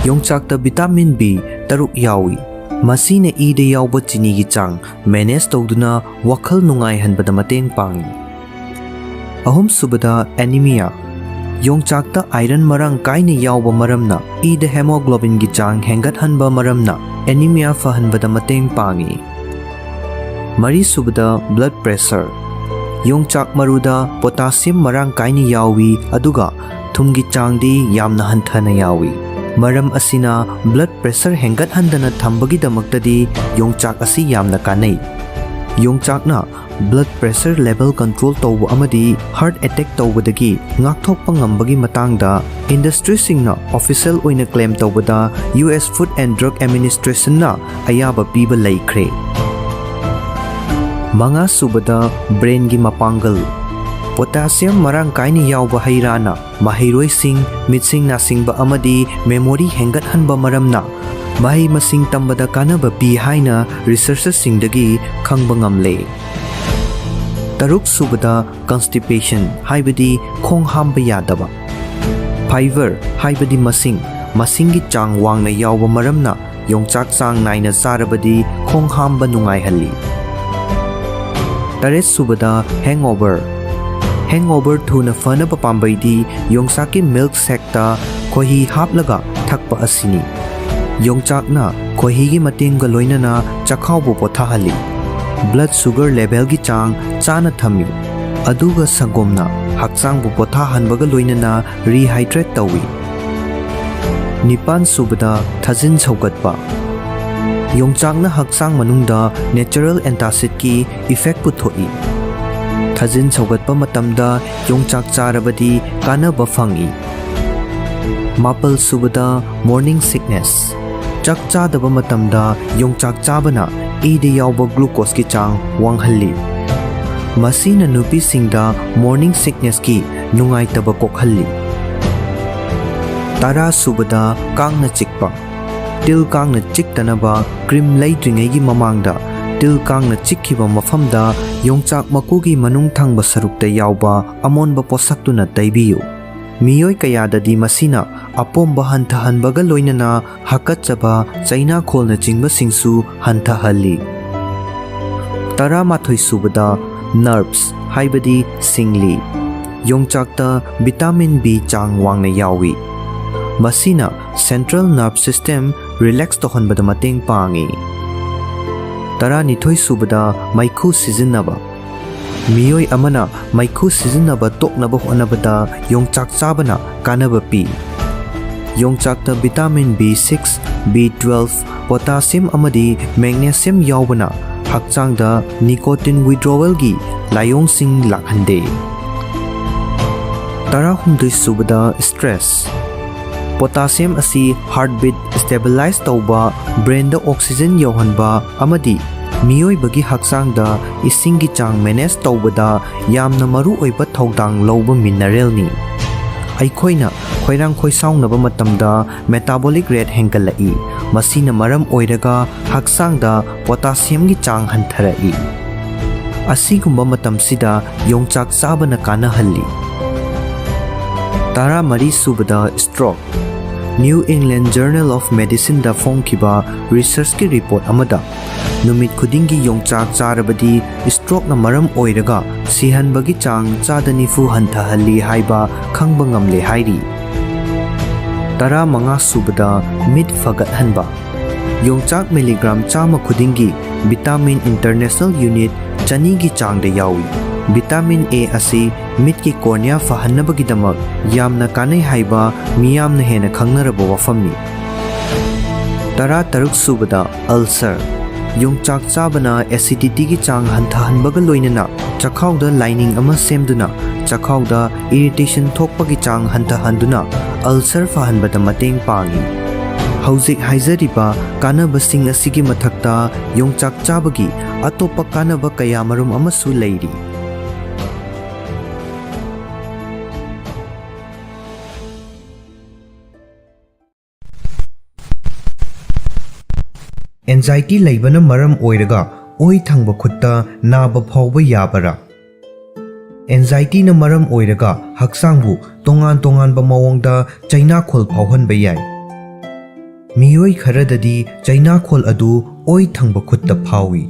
ꯌꯣꯡꯆꯥꯛꯇ ꯚꯤꯇꯥꯃꯤꯟ ꯕꯤ ꯇꯔꯨꯛ ꯌꯥꯎꯏ꯫ ꯃꯁꯤꯅ ꯏꯗ ꯌꯥꯎꯕ ꯆꯤꯅꯤꯒꯤ ꯆꯥꯡ ꯃꯦꯅꯦꯖ ꯇꯧꯗꯨꯅ ꯋꯥꯈꯜ ꯅꯨꯡꯉꯥꯏꯍꯟꯕꯗ ꯃꯇꯦꯡ ꯄꯥꯡꯏ꯫ ꯑꯍꯨꯝꯁꯨꯕꯗ, ꯑꯦꯅꯤꯃꯤꯌꯥ꯫ ꯌꯣꯡꯆꯥꯛꯇ iron ꯃꯔꯥꯡ ꯀꯥꯏꯅ ꯌꯥꯎꯕ ꯃꯔꯝꯅ ꯏꯗ hemoglobinꯒꯤ ꯆꯥꯡ ꯍꯦꯟꯒꯠꯍꯟꯕ ꯃꯔꯝꯅ anemia ꯐꯍꯟꯕꯗ ꯃꯇꯦꯡ ꯄꯥꯡꯏ꯫ ꯃꯔꯤꯁꯨꯕꯗ blood pressure꯫ ꯌꯣꯡꯆꯥꯛ ꯃꯔꯨꯗ potassium ꯃꯔꯥꯡ ꯀꯥꯏꯅ ꯌꯥꯎꯏ, ꯑꯗꯨꯒ ꯊꯨꯝꯒꯤ ꯆꯥꯡꯗꯤ ꯌꯥꯝꯅ ꯍꯟꯊꯅ ꯌꯥꯎꯏ꯫ ꯃꯔꯝ ꯑꯁꯤꯅ blood pressure ꯍꯦꯟꯒꯠꯍꯟꯗꯅ ꯊꯝꯕꯒꯤꯗꯃꯛꯇꯗꯤ ꯌꯣꯡꯆꯥꯛ ꯑꯁꯤ ꯌꯥꯝꯅ ꯀꯥꯟꯅꯩ꯫ ꯌꯣꯡꯆꯥꯛꯅ blood pressure level control ꯇꯧꯕ ꯑꯃꯗꯤ heart attack ꯇꯧꯕꯗꯒꯤ ꯉꯥꯛꯊꯣꯛꯄ ꯉꯝꯕꯒꯤ ꯃꯇꯥꯡꯗ industryꯁꯤꯡꯅ official ꯑꯣꯏꯅ claim ꯇꯧꯕꯗ U S Food and Drug Administrationꯅ ꯑꯌꯥꯕ ꯄꯤꯕ ꯂꯩꯈ꯭ꯔꯦ꯫ ꯃꯉꯥꯁꯨꯕꯗ brainꯒꯤ ꯃꯄꯥꯡꯒꯜ꯫ Potassium ꯃꯔꯥꯡ ꯀꯥꯏꯅ ꯌꯥꯎꯕ ꯍꯩ ꯔꯥꯅ ꯃꯍꯩꯔꯣꯏꯁꯤꯡ, ꯃꯤꯠꯁꯤꯡ ꯅꯥꯁꯤꯡꯕ ꯑꯃꯗꯤ memory ꯍꯦꯟꯒꯠꯍꯟꯕ ꯃꯔꯝꯅ ꯃꯍꯩ ꯃꯁꯤꯡ ꯇꯝꯕꯗ ꯀꯥꯟꯅꯕ ꯄꯤ ꯍꯥꯏꯅ researchꯁꯤꯡꯗꯒꯤ ꯈꯪꯕ ꯉꯝꯂꯦ꯫ ꯇꯔꯨꯛꯁꯨꯕꯗ constipation, ꯍꯥꯏꯕꯗꯤ ꯈꯣꯡ ꯍꯥꯝꯕ ꯌꯥꯗꯕ꯫ Fiber, ꯍꯥꯏꯕꯗꯤ ꯃꯁꯤꯡ, ꯃꯁꯤꯡꯒꯤ ꯆꯥꯡ ꯋꯥꯡꯅ ꯌꯥꯎꯕ ꯃꯔꯝꯅ ꯌꯣꯡꯆꯥꯛ ꯆꯥꯡ ꯅꯥꯏꯅ ꯆꯥꯔꯕꯗꯤ ꯈꯣꯡ ꯍꯥꯝꯕ ꯅꯨꯡꯉꯥꯏꯍꯜꯂꯤ꯫ ꯇꯔꯦꯠꯁꯨꯕꯗ hangover꯫ Hangover ꯊꯨꯅ ꯐꯅꯕ ꯄꯥꯝꯕꯩꯗꯤ ꯌꯣꯡꯆꯥꯛꯀꯤ milk shakeꯇ ꯈꯣꯏꯍꯤ ꯍꯥꯞꯂꯒ ꯊꯛꯄ ꯑꯁꯤꯅꯤ꯫ ꯌꯣꯡꯆꯥꯛꯅ ꯈꯣꯏꯍꯤꯒꯤ ꯃꯇꯦꯡꯒ ꯂꯣꯏꯅꯅ ꯆꯈꯥꯎꯕꯨ ꯄꯣꯊꯥꯍꯜꯂꯤ꯫ Blood sugar levelꯒꯤ ꯆꯥꯡ ꯆꯥꯅ ꯊꯝꯃꯤ꯫ ꯑꯗꯨꯒ ꯁꯪꯒꯣꯝꯅ ꯍꯛꯆꯥꯡꯕꯨ ꯄꯣꯊꯥꯍꯟꯕꯒ ꯂꯣꯏꯅꯅ rehydrate ꯇꯧꯏ꯫ ꯅꯤꯄꯥꯟꯁꯨꯕꯗ ꯊꯥꯖꯤꯟ ꯁꯧꯒꯠꯄ꯫ ꯌꯣꯡꯆꯥꯛꯅ ꯍꯛꯆꯥꯡ ꯃꯅꯨꯡꯗ natural antacidꯀꯤ effect ꯄꯨꯊꯣꯛꯏ꯫ ꯊꯥꯖꯤꯟ ꯁꯧꯒꯠꯄ ꯃꯇꯝꯗ ꯌꯣꯡꯆꯥꯛ ꯆꯥꯔꯕꯗꯤ ꯀꯥꯟꯅꯕ ꯐꯪꯏ꯫ ꯃꯥꯄꯜꯁꯨꯕꯗ morning sickness꯫ ꯆꯥꯛ ꯆꯥꯗꯕ ꯃꯇꯝꯗ ꯌꯣꯡꯆꯥꯛ ꯆꯥꯕꯅ ꯏꯗ ꯌꯥꯎꯕ glucoseꯀꯤ ꯆꯥꯡ ꯋꯥꯡꯍꯜꯂꯤ꯫ ꯃꯁꯤꯅ ꯅꯨꯄꯤꯁꯤꯡꯗ morning sicknessꯀꯤ ꯅꯨꯡꯉꯥꯏꯇꯕ ꯀꯣꯛꯍꯜꯂꯤ꯫ ꯇꯔꯥꯁꯨꯕꯗ ꯀꯥꯡꯅ ꯆꯤꯛꯄ꯫ ꯇꯤꯜ ꯀꯥꯡꯅ ꯆꯤꯛꯇꯅꯕ cream ꯂꯩꯗ꯭ꯔꯤꯉꯩꯒꯤ ꯃꯃꯥꯡꯗ ꯇꯤꯜ ꯀꯥꯡꯅ ꯆꯤꯛꯈꯤꯕ ꯃꯐꯝꯗ ꯌꯣꯡꯆꯥꯛ ꯃꯀꯨꯒꯤ ꯃꯅꯨꯡ ꯊꯪꯕ ꯁꯔꯨꯛꯇ ꯌꯥꯎꯕ ꯑꯃꯣꯟꯕ ꯄꯣꯠꯁꯛꯇꯨꯅ ꯇꯩꯕꯤꯌꯨ꯫ ꯃꯤꯑꯣꯏ ꯀꯌꯥꯗꯗꯤ ꯃꯁꯤꯅ ꯑꯄꯣꯝꯕ ꯍꯟꯊꯍꯟꯕꯒ ꯂꯣꯏꯅꯅ ꯍꯥꯀꯠꯆꯕ, ꯆꯩꯅꯥꯈꯣꯜꯅꯆꯤꯡꯕꯁꯤꯡꯁꯨ ꯍꯟꯊꯍꯜꯂꯤ꯫ ꯇꯔꯥꯃꯥꯊꯣꯏꯁꯨꯕꯗ nerves, ꯍꯥꯏꯕꯗꯤ ꯁꯤꯡꯂꯤ꯫ ꯌꯣꯡꯆꯥꯛꯇ vitamin B ꯆꯥꯡ ꯋꯥꯡꯅ ꯌꯥꯎꯏ꯫ ꯃꯁꯤꯅ central nerve system relax ꯇꯧꯍꯟꯕꯗ ꯃꯇꯦꯡ ꯄꯥꯡꯏ꯫ ꯇꯔꯥꯅꯤꯊꯣꯏ ꯁꯨꯕꯗ, ꯃꯩꯈꯨ ꯁꯤꯖꯤꯟꯅꯕ꯫ ꯃꯤꯑꯣꯏ ꯑꯃꯅ ꯃꯩꯈꯨ ꯁꯤꯖꯤꯟꯅꯕ ꯇꯣꯛꯅꯕ ꯍꯣꯠꯅꯕꯗ ꯌꯣꯡꯆꯥꯛ ꯆꯥꯕꯅ ꯀꯥꯟꯅꯕ ꯄꯤ꯫ ꯌꯣꯡꯆꯥꯛꯇ vitamin B six, B twelve, potassium ꯑꯃꯗꯤ magnesium ꯌꯥꯎꯕꯅ ꯍꯛꯆꯥꯡꯗ nicotine withdrawalꯒꯤ ꯂꯥꯏꯑꯣꯡꯁꯤꯡ ꯂꯥꯛꯍꯟꯗꯦ꯫ ꯇꯔꯥꯍꯨꯝꯗꯣꯏ ꯁꯨꯕꯗ, stress꯫ Potassium ꯑꯁꯤ heartbeat stabilize ꯇꯧꯕ, brainꯗ oxygen ꯌꯧꯍꯟꯕ ꯑꯃꯗꯤ ꯃꯤꯑꯣꯏꯕꯒꯤ ꯍꯛꯆꯥꯡꯗ ꯏꯁꯤꯡꯒꯤ ꯆꯥꯡ manage ꯇꯧꯕꯗ ꯌꯥꯝꯅ ꯃꯔꯨꯑꯣꯏꯕ ꯊꯧꯗꯥꯡ ꯂꯧꯕ mineralꯅꯤ꯫ ꯑꯩꯈꯣꯏꯅ ꯈꯣꯏꯔꯥꯡ ꯈꯣꯏꯁꯥꯎꯅꯕ ꯃꯇꯝꯗ metabolic rate ꯍꯦꯟꯒꯠꯂꯛꯏ, ꯃꯁꯤꯅ ꯃꯔꯝ ꯑꯣꯏꯔꯒ ꯍꯛꯆꯥꯡꯗ potassiumꯒꯤ ꯆꯥꯡ ꯍꯟꯊꯔꯛꯏ꯫ ꯑꯁꯤꯒꯨꯝꯕ ꯃꯇꯝꯁꯤꯗ ꯌꯣꯡꯆꯥꯛ ꯆꯥꯕꯅ ꯀꯥꯟꯅꯍꯜꯂꯤ꯫ ꯇꯔꯥꯃꯔꯤ ꯁꯨꯕꯗ, stroke꯫ New England Journal of Medicineꯗ ꯐꯣꯡꯈꯤꯕ researchꯀꯤ report ꯑꯃꯗ ꯅꯨꯃꯤꯠ ꯈꯨꯗꯤꯡꯒꯤ ꯌꯣꯡꯆꯥꯛ ꯆꯥꯔꯕꯗꯤ strokeꯅ ꯃꯔꯝ ꯑꯣꯏꯔꯒ ꯁꯤꯍꯟꯕꯒꯤ ꯆꯥꯡ ꯆꯥꯗ ꯅꯤꯐꯨ ꯍꯟꯊꯍꯜꯂꯤ ꯍꯥꯏꯕ ꯈꯪꯕ ꯉꯝꯂꯦ ꯍꯥꯏꯔꯤ꯫ ꯇꯔꯥꯃꯉꯥ ꯁꯨꯕꯗ, ꯃꯤꯠ ꯐꯒꯠꯍꯟꯕ꯫ ꯌꯣꯡꯆꯥꯛ milligram ꯆꯥꯝꯃ ꯈꯨꯗꯤꯡꯒꯤ vitamin international unit ꯆꯅꯤꯒꯤ ꯆꯥꯡꯗ ꯌꯥꯎꯏ꯫ Vitamin A ꯑꯁꯤ ꯃꯤꯠꯀꯤ cornea ꯐꯍꯟꯅꯕꯒꯤꯗꯃꯛ ꯌꯥꯝꯅ ꯀꯥꯟꯅꯩ ꯍꯥꯏꯕ ꯃꯤꯌꯥꯝꯅ ꯍꯦꯟꯅ ꯈꯪꯅꯔꯕ ꯋꯥꯐꯝꯅꯤ꯫ ꯇꯔꯥꯇꯔꯨꯛ ꯁꯨꯕꯗ, ulcer꯫ ꯌꯣꯡꯆꯥꯛ ꯆꯥꯕꯅ acidityꯒꯤ ꯆꯥꯡ ꯍꯟꯊꯍꯟꯕꯒ ꯂꯣꯏꯅꯅ ꯆꯈꯥꯎꯗ lining ꯑꯃ ꯁꯦꯝꯗꯨꯅ ꯆꯈꯥꯎꯗ irritation ꯊꯣꯛꯄꯒꯤ ꯆꯥꯡ ꯍꯟꯊꯍꯟꯗꯨꯅ ulcer ꯐꯍꯟꯕꯗ ꯃꯇꯦꯡ ꯄꯥꯡꯏ꯫ ꯍꯧꯖꯤꯛ ꯍꯥꯏꯖꯔꯤꯕ ꯀꯥꯟꯅꯕꯁꯤꯡ ꯑꯁꯤꯒꯤ ꯃꯊꯛꯇ ꯌꯣꯡꯆꯥꯛ ꯆꯥꯕꯒꯤ ꯑꯇꯣꯞꯄ ꯀꯥꯟꯅꯕ ꯀꯌꯥꯃꯔꯨꯝ ꯑꯃꯁꯨ ꯂꯩꯔꯤ꯫ Anxiety ꯂꯩꯕꯅ ꯃꯔꯝ ꯑꯣꯏꯔꯒ ꯑꯣꯏ ꯊꯪꯕ ꯈꯨꯠꯇ ꯅꯥꯕ ꯐꯥꯎꯕ ꯌꯥꯕꯔꯥ? Anxietyꯅ ꯃꯔꯝ ꯑꯣꯏꯔꯒ ꯍꯛꯆꯥꯡꯕꯨ ꯇꯣꯉꯥꯟ ꯇꯣꯉꯥꯟꯕ ꯃꯑꯣꯡꯗ ꯆꯩꯅꯥꯈꯣꯜ ꯐꯥꯎꯍꯟꯕ ꯌꯥꯏ꯫ ꯃꯤꯑꯣꯏ ꯈꯔꯗꯗꯤ ꯆꯩꯅꯥꯈꯣꯜ ꯑꯗꯨ ꯑꯣꯏ ꯊꯪꯕ ꯈꯨꯠꯇ ꯐꯥꯎꯏ꯫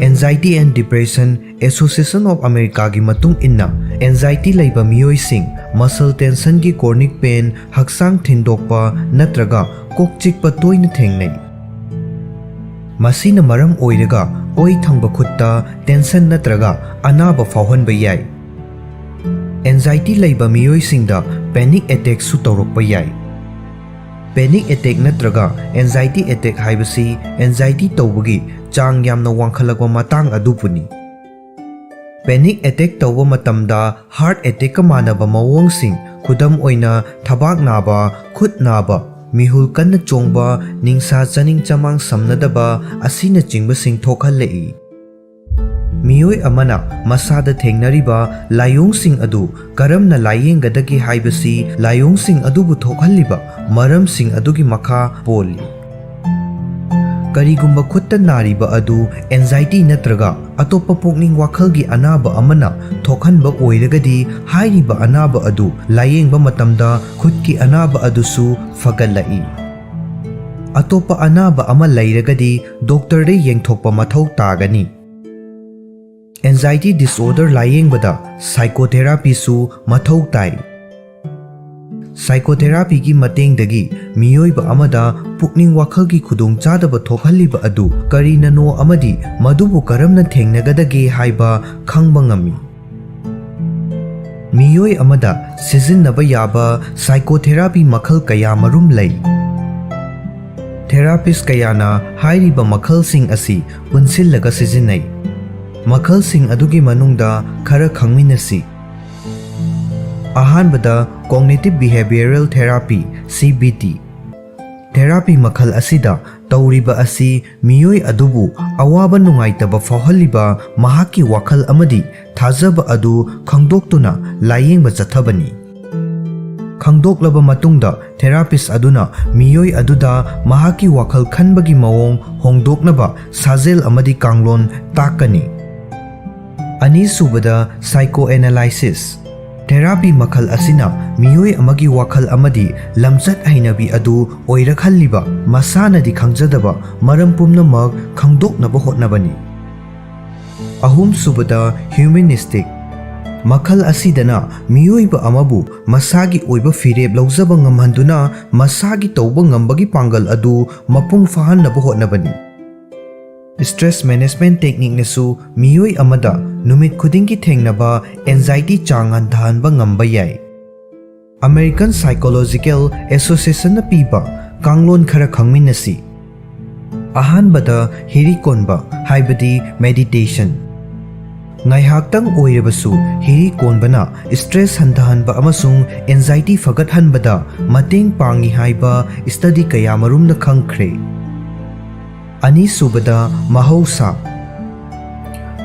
Anxiety and Depression Association of Americaꯒꯤ ꯃꯇꯨꯡ ꯏꯟꯅ, ꯑꯦꯟꯖꯥꯏꯇꯤ ꯂꯩꯕ ꯃꯤꯑꯣꯏꯁꯤꯡ muscle tensionꯒꯤ chronic pain, ꯍꯛꯆꯥꯡ ꯊꯤꯟꯗꯣꯛꯄ ꯅꯠꯇ꯭ꯔꯒ ꯀꯣꯛ ꯆꯤꯛꯄ ꯇꯣꯏꯅ ꯊꯦꯡꯅꯩ꯫ ꯃꯁꯤꯅ ꯃꯔꯝ ꯑꯣꯏꯔꯒ ꯑꯣꯏ ꯊꯪꯕ ꯈꯨꯠꯇ tension ꯅꯠꯇ꯭ꯔꯒ ꯑꯅꯥꯕ ꯐꯥꯎꯍꯟꯕ ꯌꯥꯏ꯫ ꯑꯦꯟꯖꯥꯏꯇꯤ ꯂꯩꯕ ꯃꯤꯑꯣꯏꯁꯤꯡꯗ panic attackꯁꯨ ꯇꯧꯔꯛꯄ ꯌꯥꯏ꯫ Panic attack ꯅꯠꯇ꯭ꯔꯒ anxiety attack ꯍꯥꯏꯕꯁꯤ anxiety ꯇꯧꯕꯒꯤ ꯆꯥꯡ ꯌꯥꯝꯅ ꯋꯥꯡꯈꯠꯂꯛꯄ ꯃꯇꯥꯡ ꯑꯗꯨꯕꯨꯅꯤ꯫ Panic attack ꯇꯧꯕ ꯃꯇꯝꯗ heart attackꯀ ꯃꯥꯟꯅꯕ ꯃꯑꯣꯡꯁꯤꯡ, ꯈꯨꯗꯝ ꯑꯣꯏꯅ ꯊꯕꯥꯛ ꯅꯥꯕ, ꯈꯨꯠ ꯅꯥꯕ, ꯃꯤꯍꯨꯜ ꯀꯟꯅ ꯆꯣꯡꯕ, ꯅꯤꯡꯁꯥ ꯆꯥꯅꯤꯡ ꯆꯃꯥꯡ ꯁꯝꯅꯗꯕ ꯑꯁꯤꯅꯆꯤꯡꯕꯁꯤꯡ ꯊꯣꯛꯍꯜꯂꯛꯏ꯫ ꯃꯤꯑꯣꯏ ꯑꯃꯅ ꯃꯁꯥꯗ ꯊꯦꯡꯅꯔꯤꯕ ꯂꯥꯏꯑꯣꯡꯁꯤꯡ ꯑꯗꯨ ꯀꯔꯝꯅ ꯂꯥꯏꯌꯦꯡꯒꯗꯒꯦ ꯍꯥꯏꯕꯁꯤ ꯂꯥꯏꯑꯣꯡꯁꯤꯡ ꯑꯗꯨꯕꯨ ꯊꯣꯛꯍꯜꯂꯤꯕ ꯃꯔꯝꯁꯤꯡ ꯑꯗꯨꯒꯤ ꯃꯈꯥ ꯄꯣꯜꯂꯤ꯫ ꯀꯔꯤꯒꯨꯝꯕ ꯈꯨꯠꯇ ꯅꯥꯔꯤꯕ ꯑꯗꯨ anxiety ꯅꯠꯇ꯭ꯔꯒ ꯑꯇꯣꯞꯄ ꯄꯨꯛꯅꯤꯡ ꯋꯥꯈꯜꯒꯤ ꯑꯅꯥꯕ ꯑꯃꯅ ꯊꯣꯛꯍꯟꯕ ꯑꯣꯏꯔꯒꯗꯤ, ꯍꯥꯏꯔꯤꯕ ꯑꯅꯥꯕ ꯑꯗꯨ ꯂꯥꯏꯌꯦꯡꯕ ꯃꯇꯝꯗ ꯈꯨꯠꯀꯤ ꯑꯅꯥꯕ ꯑꯗꯨꯁꯨ ꯐꯒꯠꯂꯛꯏ꯫ ꯑꯇꯣꯞꯄ ꯑꯅꯥꯕ ꯑꯃ ꯂꯩꯔꯒꯗꯤ ꯗꯣꯛꯇꯔꯗ ꯌꯦꯡꯊꯣꯛꯄ ꯃꯊꯧ ꯇꯥꯒꯅꯤ꯫ Anxiety disorder ꯂꯥꯏꯌꯦꯡꯕꯗ psychotherapyꯁꯨ ꯃꯊꯧ ꯇꯥꯏ꯫ Psychotherapyꯒꯤ ꯃꯇꯦꯡꯗꯒꯤ ꯃꯤꯑꯣꯏꯕ ꯑꯃꯗ ꯄꯨꯛꯅꯤꯡ ꯋꯥꯈꯜꯒꯤ ꯈꯨꯗꯣꯡꯆꯥꯗꯕ ꯊꯣꯛꯍꯜꯂꯤꯕ ꯑꯗꯨ ꯀꯔꯤꯅꯅꯣ ꯑꯃꯗꯤ ꯃꯗꯨꯕꯨ ꯀꯔꯝꯅ ꯊꯦꯡꯅꯒꯗꯒꯦ ꯍꯥꯏꯕ ꯈꯪꯕ ꯉꯝꯃꯤ꯫ ꯃꯤꯑꯣꯏ ꯑꯃꯗ ꯁꯤꯖꯤꯟꯅꯕ ꯌꯥꯕ psychotherapy ꯃꯈꯜ ꯀꯌꯥ ꯃꯔꯨꯝ ꯂꯩ꯫ Therapist ꯀꯌꯥꯅ ꯍꯥꯏꯔꯤꯕ ꯃꯈꯜꯁꯤꯡ ꯑꯁꯤ ꯄꯨꯟꯁꯤꯜꯂꯒ ꯁꯤꯖꯤꯟꯅꯩ꯫ ꯃꯈꯜꯁꯤꯡ ꯑꯗꯨꯒꯤ ꯃꯅꯨꯡꯗ ꯈꯔ ꯈꯪꯃꯤꯟꯅꯁꯤ꯫ ꯑꯍꯥꯟꯕꯗ, Cognitive Behavioral Therapy, CBT꯫ Therapy ꯃꯈꯜ ꯑꯁꯤꯗ ꯇꯧꯔꯤꯕ ꯑꯁꯤ ꯃꯤꯑꯣꯏ ꯑꯗꯨꯕꯨ ꯑꯋꯥꯕ ꯅꯨꯡꯉꯥꯏꯇꯕ ꯐꯥꯎꯍꯜꯂꯤꯕ ꯃꯍꯥꯛꯀꯤ ꯋꯥꯈꯜ ꯑꯃꯗꯤ ꯊꯥꯖꯕ ꯑꯗꯨ ꯈꯪꯗꯣꯛꯇꯨꯅ ꯂꯥꯏꯌꯦꯡꯕ ꯆꯠꯊꯕꯅꯤ꯫ ꯈꯪꯗꯣꯛꯂꯕ ꯃꯇꯨꯡꯗ, therapist ꯑꯗꯨꯅ ꯃꯤꯑꯣꯏ ꯑꯗꯨꯗ ꯃꯍꯥꯛꯀꯤ ꯋꯥꯈꯜ ꯈꯟꯕꯒꯤ ꯃꯑꯣꯡ ꯍꯣꯡꯗꯣꯛꯅꯕ ꯁꯥꯖꯦꯜ ꯑꯃꯗꯤ ꯀꯥꯡꯂꯣꯟ ꯇꯥꯛꯀꯅꯤ꯫ ꯑꯅꯤꯁꯨꯕꯗ, psychoanalysis꯫ Therapy ꯃꯈꯜ ꯑꯁꯤꯅ ꯃꯤꯑꯣꯏ ꯑꯃꯒꯤ ꯋꯥꯈꯜ ꯑꯃꯗꯤ ꯂꯝꯆꯠ ꯍꯩꯅꯕꯤ ꯑꯗꯨ ꯑꯣꯏꯔꯛꯍꯜꯂꯤꯕ ꯃꯁꯥꯅꯗꯤ ꯈꯪꯖꯗꯕ ꯃꯔꯝ ꯄꯨꯝꯅꯃꯛ ꯈꯪꯗꯣꯛꯅꯕ ꯍꯣꯠꯅꯕꯅꯤ꯫ ꯑꯍꯨꯝꯁꯨꯕꯗ, humanistic꯫ ꯃꯈꯜ ꯑꯁꯤꯗꯅ ꯃꯤꯑꯣꯏꯕ ꯑꯃꯕꯨ ꯃꯁꯥꯒꯤ ꯑꯣꯏꯕ ꯐꯤꯔꯦꯞ ꯂꯧꯖꯕ ꯉꯝꯍꯟꯗꯨꯅ ꯃꯁꯥꯒꯤ ꯇꯧꯕ ꯉꯝꯕꯒꯤ ꯄꯥꯡꯒꯜ ꯑꯗꯨ ꯃꯄꯨꯡ ꯐꯥꯍꯟꯅꯕ ꯍꯣꯠꯅꯕꯅꯤ꯫ Stress management techniqueꯅꯁꯨ ꯃꯤꯑꯣꯏ ꯑꯃꯗ ꯅꯨꯃꯤꯠ ꯈꯨꯗꯤꯡꯒꯤ ꯊꯦꯡꯅꯕ anxiety ꯆꯥꯡ ꯍꯟꯊꯍꯟꯕ ꯉꯝꯕ ꯌꯥꯏ꯫ American Psychological Associationꯅ ꯄꯤꯕ ꯀꯥꯡꯂꯣꯟ ꯈꯔ ꯈꯪꯃꯤꯟꯅꯁꯤ꯫ ꯑꯍꯥꯟꯕꯗ, ꯍꯤꯔꯤ ꯀꯣꯟꯕ, ꯍꯥꯏꯕꯗꯤ meditation꯫ ꯉꯥꯏꯍꯥꯛꯇꯪ ꯑꯣꯏꯔꯕꯁꯨ ꯍꯤꯔꯤ ꯀꯣꯟꯕꯅ stress ꯍꯟꯊꯍꯟꯕ ꯑꯃꯁꯨꯡ anxiety ꯐꯒꯠꯍꯟꯕꯗ ꯃꯇꯦꯡ ꯄꯥꯡꯏ ꯍꯥꯏꯕ study ꯀꯌꯥꯃꯔꯨꯝꯅ ꯈꯪꯈ꯭ꯔꯦ꯫ ꯑꯅꯤꯁꯨꯕꯗ, ꯃꯍꯧꯁꯥ꯫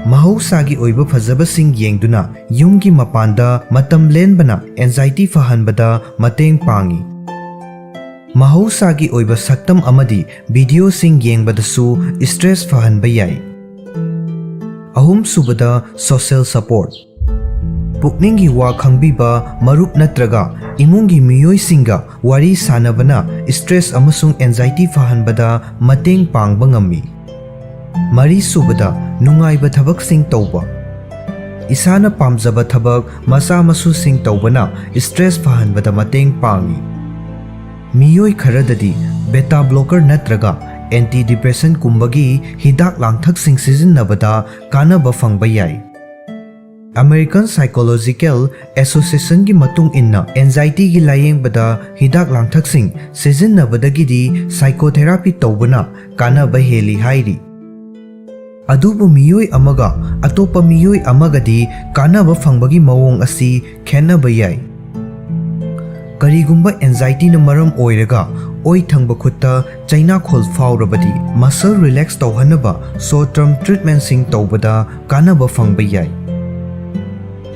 ꯃꯍꯧꯁꯥꯒꯤ ꯑꯣꯏꯕ ꯐꯖꯕꯁꯤꯡ ꯌꯦꯡꯗꯨꯅ ꯌꯨꯝꯒꯤ ꯃꯄꯥꯟꯗ ꯃꯇꯝ ꯂꯦꯟꯕꯅ anxiety ꯐꯍꯟꯕꯗ ꯃꯇꯦꯡ ꯄꯥꯡꯏ꯫ ꯃꯍꯧꯁꯥꯒꯤ ꯑꯣꯏꯕ ꯁꯛꯇꯝ ꯑꯃꯗꯤ videoꯁꯤꯡ ꯌꯦꯡꯕꯗꯁꯨ stress ꯐꯍꯟꯕ ꯌꯥꯏ꯫ ꯑꯍꯨꯝꯁꯨꯕꯗ, social support꯫ ꯄꯨꯛꯅꯤꯡꯒꯤ ꯋꯥ ꯈꯪꯕꯤꯕ ꯃꯔꯨꯞ ꯅꯠꯇ꯭ꯔꯒ ꯏꯃꯨꯡꯒꯤ ꯃꯤꯑꯣꯏꯁꯤꯡꯒ ꯋꯥꯔꯤ ꯁꯥꯅꯕꯅ stress ꯑꯃꯁꯨꯡ anxiety ꯐꯍꯟꯕꯗ ꯃꯇꯦꯡ ꯄꯥꯡꯕ ꯉꯝꯃꯤ꯫ ꯃꯔꯤꯁꯨꯕꯗ, ꯅꯨꯡꯉꯥꯏꯕ ꯊꯕꯛꯁꯤꯡ ꯇꯧꯕ꯫ ꯏꯁꯥꯅ ꯄꯥꯝꯖꯕ ꯊꯕꯛ ꯃꯆꯥ ꯃꯁꯨꯁꯤꯡ ꯇꯧꯕꯅ stress ꯐꯍꯟꯕꯗ ꯃꯇꯦꯡ ꯄꯥꯡꯏ꯫ ꯃꯤꯑꯣꯏ ꯈꯔꯗꯗꯤ beta blocker ꯅꯠꯇ꯭ꯔꯒ antidepressantꯀꯨꯝꯕꯒꯤ ꯍꯤꯗꯥꯛ ꯂꯥꯡꯊꯛꯁꯤꯡ ꯁꯤꯖꯤꯟꯅꯕꯗ ꯀꯥꯟꯅꯕ ꯐꯪꯕ ꯌꯥꯏ꯫ American Psychological Associationꯒꯤ ꯃꯇꯨꯡ ꯏꯟꯅ, anxietyꯒꯤ ꯂꯥꯌꯦꯡꯕꯗ ꯍꯤꯗꯥꯛ ꯂꯥꯡꯊꯛꯁꯤꯡ ꯁꯤꯖꯤꯟꯅꯕꯗꯒꯤꯗꯤ psychotherapy ꯇꯧꯕꯅ ꯀꯥꯟꯅꯕ ꯍꯦꯜꯂꯤ ꯍꯥꯏꯔꯤ꯫ ꯑꯗꯨꯕꯨ ꯃꯤꯑꯣꯏ ꯑꯃꯒ ꯑꯇꯣꯞꯄ ꯃꯤꯑꯣꯏ ꯑꯃꯒꯗꯤ ꯀꯥꯟꯅꯕ ꯐꯪꯕꯒꯤ ꯃꯑꯣꯡ ꯑꯁꯤ ꯈꯦꯠꯅꯕ ꯌꯥꯏ꯫ ꯀꯔꯤꯒꯨꯝꯕ anxietyꯅ ꯃꯔꯝ ꯑꯣꯏꯔꯒ ꯑꯣꯏ ꯊꯪꯕ ꯈꯨꯠꯇ ꯆꯩꯅꯥꯈꯣꯜ ꯐꯥꯎꯔꯕꯗꯤ, muscle relax ꯇꯧꯍꯟꯅꯕ short term treatmentꯁꯤꯡ ꯇꯧꯕꯗ ꯀꯥꯟꯅꯕ ꯐꯪꯕ ꯌꯥꯏ꯫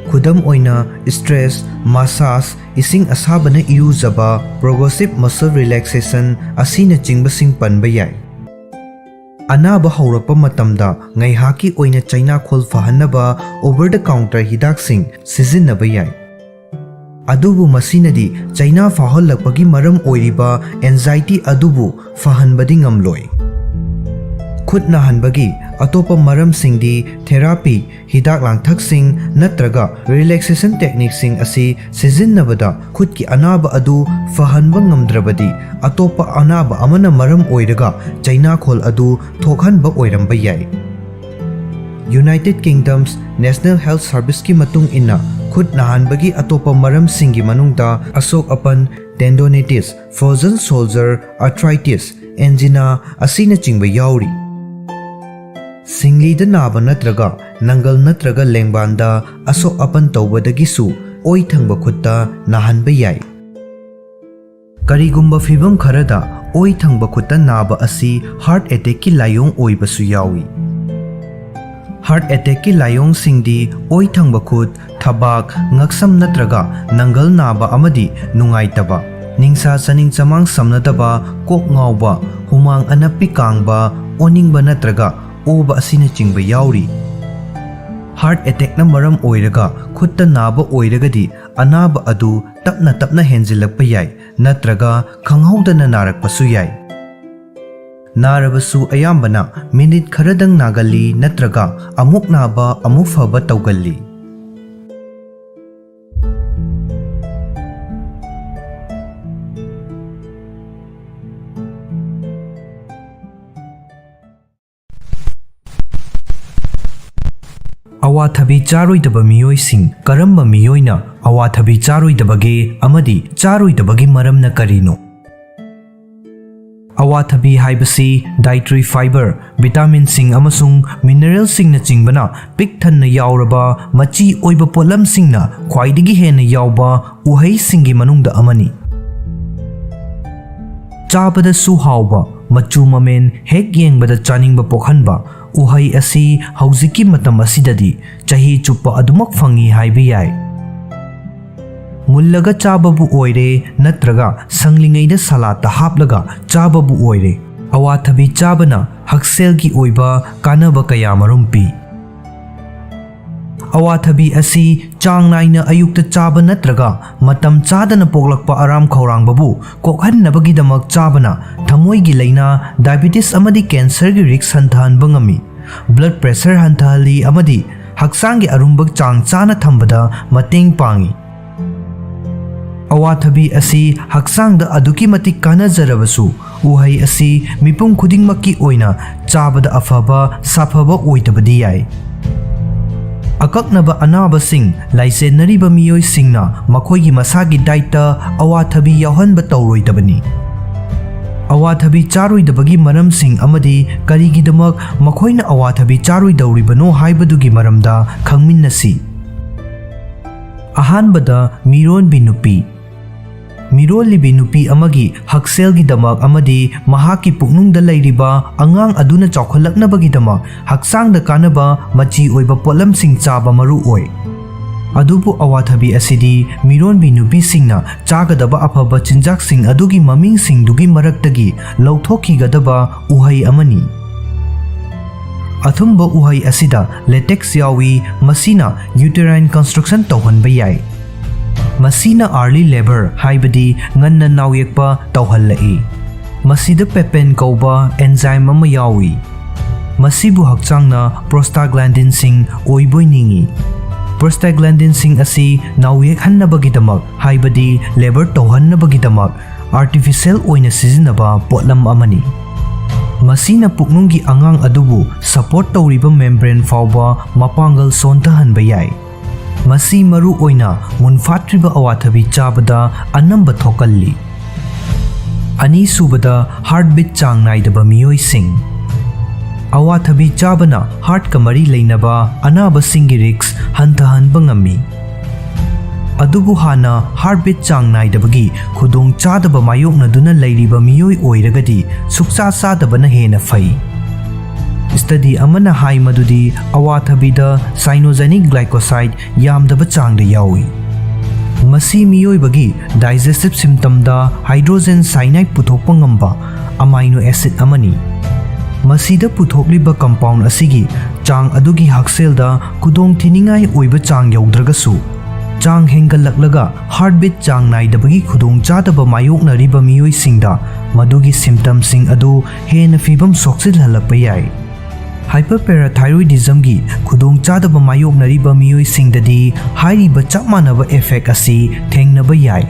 ꯈꯨꯗꯝ ꯑꯣꯏꯅ, stress, massage, ꯏꯁꯤꯡ ꯑꯁꯥꯕꯅ ꯏꯔꯨꯖꯕ, progressive muscle relaxation ꯑꯁꯤꯅꯆꯤꯡꯕꯁꯤꯡ ꯄꯟꯕ ꯌꯥꯏ꯫ ꯑꯅꯥꯕ ꯍꯧꯔꯛꯄ ꯃꯇꯝꯗ ꯉꯥꯏꯍꯥꯛꯀꯤ ꯑꯣꯏꯅ ꯆꯩꯅꯥꯈꯣꯜ ꯐꯍꯟꯅꯕ over the counter ꯍꯤꯗꯥꯛꯁꯤꯡ ꯁꯤꯖꯤꯟꯅꯕ ꯌꯥꯏ꯫ ꯑꯗꯨꯕꯨ ꯃꯁꯤꯅꯗꯤ ꯆꯩꯅꯥ ꯐꯥꯎꯍꯜꯂꯛꯄꯒꯤ ꯃꯔꯝ ꯑꯣꯏꯔꯤꯕ anxiety ꯑꯗꯨꯕꯨ ꯐꯍꯟꯕꯗꯤ ꯉꯝꯂꯣꯏ꯫ ꯈꯨꯠ ꯅꯥꯍꯟꯕꯒꯤ ꯑꯇꯣꯞꯄ ꯃꯔꯝꯁꯤꯡꯗꯤ ꯊꯦꯔꯥꯄꯤ, ꯍꯤꯗꯥꯛ ꯂꯥꯡꯊꯛꯁꯤꯡ ꯅꯠꯇ꯭ꯔꯒ ꯔꯤꯂꯦꯛꯁꯦꯁꯟ ꯇꯦꯛꯅꯤꯛꯁꯤꯡ ꯑꯁꯤ ꯁꯤꯖꯤꯟꯅꯕꯗ ꯈꯨꯠꯀꯤ ꯑꯅꯥꯕ ꯑꯗꯨ ꯐꯍꯟꯕ ꯉꯝꯗ꯭ꯔꯕꯗꯤ, ꯑꯇꯣꯞꯄ ꯑꯅꯥꯕ ꯑꯃꯅ ꯃꯔꯝ ꯑꯣꯏꯔꯒ ꯆꯩꯅꯥꯈꯣꯜ ꯑꯗꯨ ꯊꯣꯛꯍꯟꯕ ꯑꯣꯏꯔꯝꯕ ꯌꯥꯏ꯫ ꯌꯨꯅꯥꯏꯇꯦꯗ ꯀꯤꯡꯗꯝꯁ ꯅꯦꯁꯅꯦꯜ ꯍꯦꯜꯊ ꯁꯔꯚꯤꯁꯀꯤ ꯃꯇꯨꯡ ꯏꯟꯅ, ꯈꯨꯠ ꯅꯥꯍꯟꯕꯒꯤ ꯑꯇꯣꯞꯄ ꯃꯔꯝꯁꯤꯡꯒꯤ ꯃꯅꯨꯡꯗ ꯑꯁꯣꯛ ꯑꯄꯟ, ꯇꯦꯟꯗꯣꯅꯤꯇꯤꯁ, ꯐ꯭ꯔꯣꯖꯟ ꯁꯣꯜꯖꯔ, ꯑꯥꯔꯊ꯭ꯔꯥꯏꯇꯤꯁ, ꯑꯦꯟꯖꯤꯅꯥ ꯑꯁꯤꯅꯆꯤꯡꯕ ꯌꯥꯎꯔꯤ꯫ ꯁꯤꯡꯂꯤꯗ ꯅꯥꯕ ꯅꯠꯇ꯭ꯔꯒ ꯅꯪꯒꯜ ꯅꯠꯇ꯭ꯔꯒ ꯂꯦꯡꯕꯥꯟꯗ ꯑꯁꯣꯛ ꯑꯄꯟ ꯇꯧꯕꯗꯒꯤꯁꯨ ꯑꯣꯏ ꯊꯪꯕ ꯈꯨꯠꯇ ꯅꯥꯍꯟꯕ ꯌꯥꯏ꯫ ꯀꯔꯤꯒꯨꯝꯕ ꯐꯤꯚꯝ ꯈꯔꯗ ꯑꯣꯏ ꯊꯪꯕ ꯈꯨꯠꯇ ꯅꯥꯕ ꯑꯁꯤ ꯍꯥꯔꯠ ꯑꯦꯇꯦꯛꯀꯤ ꯂꯥꯏꯑꯣꯡ ꯑꯣꯏꯕꯁꯨ ꯌꯥꯎꯏ꯫ ꯍꯥꯔꯠ ꯑꯦꯇꯦꯛꯀꯤ ꯂꯥꯏꯑꯣꯡꯁꯤꯡꯗꯤ ꯑꯣꯏ ꯊꯪꯕ ꯈꯨꯠ, ꯊꯕꯥꯛ, ꯉꯛꯁꯝ ꯅꯠꯇ꯭ꯔꯒ ꯅꯪꯒꯜ ꯅꯥꯕ ꯑꯃꯗꯤ ꯅꯨꯡꯉꯥꯏꯇꯕ, ꯅꯤꯡꯁꯥ ꯆꯥꯅꯤꯡ ꯆꯃꯥꯡ ꯁꯝꯅꯗꯕ, ꯀꯣꯛ ꯉꯥꯎꯕ, ꯍꯨꯃꯥꯡ ꯑꯅꯞꯄꯤ ꯀꯥꯡꯕ, ꯑꯣꯅꯤꯡꯕ ꯅꯠꯇ꯭ꯔꯒ ꯑꯣꯕ ꯑꯁꯤꯅꯆꯤꯡꯕ ꯌꯥꯎꯔꯤ꯫ ꯍꯥꯔꯠ ꯑꯦꯇꯦꯛꯅ ꯃꯔꯝ ꯑꯣꯏꯔꯒ ꯈꯨꯠꯇ ꯅꯥꯕ ꯑꯣꯏꯔꯒꯗꯤ, ꯑꯅꯥꯕ ꯑꯗꯨ ꯇꯞꯅ ꯇꯞꯅ ꯍꯦꯟꯖꯤꯜꯂꯛꯄ ꯌꯥꯏ ꯅꯠꯇ꯭ꯔꯒ ꯈꯪꯍꯧꯗꯅ ꯅꯥꯔꯛꯄꯁꯨ ꯌꯥꯏ꯫ ꯅꯥꯔꯕꯁꯨ ꯑꯌꯥꯝꯕꯅ ꯃꯤꯅꯤꯠ ꯈꯔꯗꯪ ꯅꯥꯒꯜꯂꯤ ꯅꯠꯇ꯭ꯔꯒ ꯑꯃꯨꯛ ꯅꯥꯕ ꯑꯃꯨꯛ ꯐꯕ ꯇꯧꯒꯜꯂꯤ꯫ ꯑꯋꯥꯊꯕꯤ ꯆꯥꯔꯣꯏꯗꯕ ꯃꯤꯑꯣꯏꯁꯤꯡ꯫ ꯀꯔꯝꯕ ꯃꯤꯑꯣꯏꯅ ꯑꯋꯥꯊꯕꯤ ꯆꯥꯔꯣꯏꯗꯕꯒꯦ ꯑꯃꯗꯤ ꯆꯥꯔꯣꯏꯗꯕꯒꯤ ꯃꯔꯝꯅ ꯀꯔꯤꯅꯣ? ꯑꯋꯥꯊꯕꯤ ꯍꯥꯏꯕꯁꯤ dietary fiber, ꯚꯤꯇꯥꯃꯤꯟꯁꯤꯡ ꯑꯃꯁꯨꯡ ꯃꯤꯅꯔꯦꯜꯁꯤꯡꯅꯆꯤꯡꯕꯅ ꯄꯤꯛ ꯊꯟꯅ ꯌꯥꯎꯔꯕ ꯃꯆꯤ ꯑꯣꯏꯕ ꯄꯣꯠꯂꯝꯁꯤꯡꯅ ꯈ꯭ꯋꯥꯏꯗꯒꯤ ꯍꯦꯟꯅ ꯌꯥꯎꯕ ꯎꯍꯩꯁꯤꯡꯒꯤ ꯃꯅꯨꯡꯗ ꯑꯃꯅꯤ꯫ ꯆꯥꯕꯗꯁꯨ ꯍꯥꯎꯕ, ꯃꯆꯨ ꯃꯃꯦꯟ ꯍꯦꯛ ꯌꯦꯡꯕꯗ ꯆꯥꯅꯤꯡꯕ ꯄꯣꯛꯍꯟꯕ ꯎꯍꯩ ꯑꯁꯤ ꯍꯧꯖꯤꯛꯀꯤ ꯃꯇꯝ ꯑꯁꯤꯗꯗꯤ ꯆꯍꯤ ꯆꯨꯞꯄ ꯑꯗꯨꯃꯛ ꯐꯪꯏ ꯍꯥꯏꯕ ꯌꯥꯏ꯫ ꯃꯨꯜꯂꯒ ꯆꯥꯕꯕꯨ ꯑꯣꯏꯔꯦ ꯅꯠꯇ꯭ꯔꯒ ꯁꯪꯂꯤꯉꯩꯗ ꯁꯂꯥꯠꯇ ꯍꯥꯞꯂꯒ ꯆꯥꯕꯕꯨ ꯑꯣꯏꯔꯦ, ꯑꯋꯥꯊꯕꯤ ꯆꯥꯕꯅ ꯍꯛꯁꯦꯜꯒꯤ ꯑꯣꯏꯕ ꯀꯥꯟꯅꯕ ꯀꯌꯥꯃꯔꯨꯝ ꯄꯤ꯫ ꯑꯋꯥꯊꯕꯤ ꯑꯁꯤ ꯆꯥꯡ ꯅꯥꯏꯅ ꯑꯌꯨꯛꯇ ꯆꯥꯕ ꯅꯠꯇ꯭ꯔꯒ ꯃꯇꯝ ꯆꯥꯗꯅ ꯄꯣꯛꯂꯛꯄ ꯑꯔꯥꯝ ꯈꯧꯔꯥꯡꯕꯕꯨ ꯀꯣꯛꯍꯟꯅꯕꯒꯤꯗꯃꯛ ꯆꯥꯕꯅ ꯊꯃꯣꯏꯒꯤ ꯂꯥꯏꯅꯥ, ꯗꯥꯏꯕꯤꯇꯤꯁ ꯑꯃꯗꯤ ꯀꯦꯟꯁꯔꯒꯤ ꯔꯤꯁ꯭ꯛ ꯍꯟꯊꯍꯟꯕ ꯉꯝꯃꯤ꯫ ꯕ꯭ꯂꯗ ꯄ꯭ꯔꯦꯁꯔ ꯍꯟꯊꯍꯜꯂꯤ ꯑꯃꯗꯤ ꯍꯛꯆꯥꯡꯒꯤ ꯑꯔꯨꯝꯕ ꯆꯥꯡ ꯆꯥꯅ ꯊꯝꯕꯗ ꯃꯇꯦꯡ ꯄꯥꯡꯏ꯫ ꯑꯋꯥꯊꯕꯤ ꯑꯁꯤ ꯍꯛꯆꯥꯡꯗ ꯑꯗꯨꯛꯀꯤ ꯃꯇꯤꯛ ꯀꯥꯟꯅꯖꯔꯕꯁꯨ, ꯎꯍꯩ ꯑꯁꯤ ꯃꯤꯄꯨꯝ ꯈꯨꯗꯤꯡꯃꯛꯀꯤ ꯑꯣꯏꯅ ꯆꯥꯕꯗ ꯑꯐꯕ, ꯁꯥꯐꯕ ꯑꯣꯏꯗꯕꯗꯤ ꯌꯥꯏ꯫ ꯑꯀꯛꯅꯕ ꯑꯅꯥꯕꯁꯤꯡ ꯂꯥꯏꯆꯦꯟꯅꯔꯤꯕ ꯃꯤꯑꯣꯏꯁꯤꯡꯅ ꯃꯈꯣꯏꯒꯤ ꯃꯁꯥꯒꯤ ꯗꯥꯏꯠꯇ ꯑꯋꯥꯊꯕꯤ ꯌꯥꯎꯍꯟꯕ ꯇꯧꯔꯣꯏꯗꯕꯅꯤ꯫ ꯑꯋꯥꯊꯕꯤ ꯆꯥꯔꯣꯏꯗꯕꯒꯤ ꯃꯔꯝꯁꯤꯡ ꯑꯃꯗꯤ ꯀꯔꯤꯒꯤꯗꯃꯛ ꯃꯈꯣꯏꯅ ꯑꯋꯥꯊꯕꯤ ꯆꯥꯔꯣꯏꯗꯧꯔꯤꯕꯅꯣ ꯍꯥꯏꯕꯗꯨꯒꯤ ꯃꯔꯝꯗ ꯈꯪꯃꯤꯟꯅꯁꯤ꯫ ꯑꯍꯥꯟꯕꯗ, ꯃꯤꯔꯣꯟꯕꯤ ꯅꯨꯄꯤ꯫ ꯃꯤꯔꯣꯜꯂꯤꯕꯤ ꯅꯨꯄꯤ ꯑꯃꯒꯤ ꯍꯛꯁꯦꯜꯒꯤꯗꯃꯛ ꯑꯃꯗꯤ ꯃꯍꯥꯛꯀꯤ ꯄꯨꯛꯅꯨꯡꯗ ꯂꯩꯔꯤꯕ ꯑꯉꯥꯡ ꯑꯗꯨꯅ ꯆꯥꯎꯈꯠꯂꯛꯅꯕꯒꯤꯗꯃꯛ ꯍꯛꯆꯥꯡꯗ ꯀꯥꯟꯅꯕ ꯃꯆꯤ ꯑꯣꯏꯕ ꯄꯣꯠꯂꯝꯁꯤꯡ ꯆꯥꯕ ꯃꯔꯨ ꯑꯣꯏ꯫ ꯑꯗꯨꯕꯨ ꯑꯋꯥꯊꯕꯤ ꯑꯁꯤꯗꯤ ꯃꯤꯔꯣꯟꯕꯤ ꯅꯨꯄꯤꯁꯤꯡꯅ ꯆꯥꯒꯗꯕ ꯑꯐꯕ ꯆꯤꯟꯖꯥꯛꯁꯤꯡ ꯑꯗꯨꯒꯤ ꯃꯃꯤꯡꯁꯤꯡꯗꯨꯒꯤ ꯃꯔꯛꯇꯒꯤ ꯂꯧꯊꯣꯛꯈꯤꯒꯗꯕ ꯎꯍꯩ ꯑꯃꯅꯤ꯫ ꯑꯊꯨꯝꯕ ꯎꯍꯩ ꯑꯁꯤꯗ ꯂꯦꯇꯦꯛꯁ ꯌꯥꯎꯏ, ꯃꯁꯤꯅ ꯌꯨꯇꯦꯔꯥꯏꯟ ꯀꯟꯁꯇ꯭ꯔꯛꯁꯟ ꯇꯧꯍꯟꯕ ꯌꯥꯏ꯫ ꯃꯁꯤꯅ ꯑꯥꯔꯂꯤ ꯂꯦꯕꯔ, ꯍꯥꯏꯕꯗꯤ ꯉꯟꯅ ꯅꯥꯎꯌꯦꯛꯄ ꯇꯧꯍꯜꯂꯛꯏ꯫ ꯃꯁꯤꯗ ꯄꯦꯄꯦꯟ ꯀꯧꯕ ꯑꯦꯟꯖꯥꯏꯝ ꯑꯃ ꯌꯥꯎꯏ, ꯃꯁꯤꯕꯨ ꯍꯛꯆꯥꯡꯅ ꯄ꯭ꯔꯣꯁꯇꯥꯒ꯭ꯂꯥꯟꯗꯤꯟꯁꯤꯡ ꯑꯣꯏꯕꯣꯏ ꯅꯤꯡꯏ꯫ ꯄ꯭ꯔꯣꯁꯇꯥꯒ꯭ꯂꯥꯟꯗꯤꯟꯁꯤꯡ ꯑꯁꯤ ꯅꯥꯎꯌꯦꯛꯍꯟꯅꯕꯒꯤꯗꯃꯛ, ꯍꯥꯏꯕꯗꯤ ꯂꯦꯕꯔ ꯇꯧꯍꯟꯅꯕꯒꯤꯗꯃꯛ, ꯑꯥꯔꯇꯤꯐꯤꯁꯤꯌꯦꯜ ꯑꯣꯏꯅ ꯁꯤꯖꯤꯟꯅꯕ ꯄꯣꯠꯂꯝ ꯑꯃꯅꯤ꯫ ꯃꯁꯤꯅ ꯄꯨꯛꯅꯨꯡꯒꯤ ꯑꯉꯥꯡ ꯑꯗꯨꯕꯨ ꯁꯄꯣꯔꯠ ꯇꯧꯔꯤꯕ ꯃꯦꯝꯕ꯭ꯔꯦꯟ ꯐꯥꯎꯕ ꯃꯄꯥꯡꯒꯜ ꯁꯣꯟꯊꯍꯟꯕ ꯌꯥꯏ꯫ ꯃꯁꯤ ꯃꯔꯨ ꯑꯣꯏꯅ ꯃꯨꯟꯐꯥꯠꯇ꯭ꯔꯤꯕ ꯑꯋꯥꯊꯕꯤ ꯆꯥꯕꯗ ꯑꯅꯝꯕ ꯊꯣꯛꯀꯜꯂꯤ꯫ ꯑꯅꯤꯁꯨꯕꯗ, ꯍꯥꯔꯠꯕꯤꯠ ꯆꯥꯡ ꯅꯥꯏꯗꯕ ꯃꯤꯑꯣꯏꯁꯤꯡ꯫ ꯑꯋꯥꯊꯕꯤ ꯆꯥꯕꯅ ꯍꯥꯔꯠꯀ ꯃꯔꯤ ꯂꯩꯅꯕ ꯑꯅꯥꯕꯁꯤꯡꯒꯤ ꯔꯤꯁ꯭ꯛ ꯍꯟꯊꯍꯟꯕ ꯉꯝꯃꯤ꯫ ꯑꯗꯨꯕꯨ ꯍꯥꯟꯅ ꯍꯥꯔꯠꯕꯤꯠ ꯆꯥꯡ ꯅꯥꯏꯗꯕꯒꯤ ꯈꯨꯗꯣꯡꯆꯥꯗꯕ ꯃꯥꯌꯣꯛꯅꯗꯨꯅ ꯂꯩꯔꯤꯕ ꯃꯤꯑꯣꯏ ꯑꯣꯏꯔꯒꯗꯤ ꯁꯨꯛꯆꯥ ꯆꯥꯗꯕꯅ ꯍꯦꯟꯅ ꯐꯩ꯫ ꯁ꯭ꯇꯗꯤ ꯑꯃꯅ ꯍꯥꯏ ꯃꯗꯨꯗꯤ ꯑꯋꯥꯊꯕꯤꯗ ꯁꯥꯏꯅꯣꯖꯦꯅꯤꯛ ꯒ꯭ꯂꯥꯏꯀꯣꯁꯥꯏꯗ ꯌꯥꯝꯗꯕ ꯆꯥꯡꯗ ꯌꯥꯎꯏ꯫ ꯃꯁꯤ ꯃꯤꯑꯣꯏꯕꯒꯤ ꯗꯥꯏꯖꯦꯁꯇꯤꯚ ꯁꯤꯁꯇꯦꯝꯗ ꯍꯥꯏꯗ꯭ꯔꯣꯖꯦꯟ ꯁꯥꯏꯅꯥꯏꯗ ꯄꯨꯊꯣꯛꯄ ꯉꯝꯕ ꯑꯃꯥꯏꯅꯣ ꯑꯦꯁꯤꯗ ꯑꯃꯅꯤ꯫ ꯃꯁꯤꯗ ꯄꯨꯊꯣꯛꯂꯤꯕ ꯀꯝꯄꯥꯎꯟꯗ ꯑꯁꯤꯒꯤ ꯆꯥꯡ ꯑꯗꯨꯒꯤ ꯍꯛꯁꯦꯜꯗ ꯈꯨꯗꯣꯡ ꯊꯤꯅꯤꯡꯉꯥꯏ ꯑꯣꯏꯕ ꯆꯥꯡ ꯌꯧꯗ꯭ꯔꯒꯁꯨ, ꯆꯥꯡ ꯍꯦꯟꯒꯠꯂꯛꯂꯒ heartbeat ꯆꯥꯡ ꯅꯥꯏꯗꯕꯒꯤ ꯈꯨꯗꯣꯡꯆꯥꯗꯕ ꯃꯥꯌꯣꯛꯅꯔꯤꯕ ꯃꯤꯑꯣꯏꯁꯤꯡꯗ ꯃꯗꯨꯒꯤ symptomꯁꯤꯡ ꯑꯗꯨ ꯍꯦꯟꯅ ꯐꯤꯕꯝ ꯁꯣꯛꯆꯤꯜꯍꯜꯂꯛꯄ ꯌꯥꯏ꯫ Hyperparathyroidismꯒꯤ ꯈꯨꯗꯣꯡꯆꯥꯗꯕ ꯃꯥꯌꯣꯛꯅꯔꯤꯕ ꯃꯤꯑꯣꯏꯁꯤꯡꯗꯗꯤ ꯍꯥꯏꯔꯤꯕ ꯆꯞ ꯃꯥꯟꯅꯕ effect ꯑꯁꯤ ꯊꯦꯡꯅꯕ ꯌꯥꯏ꯫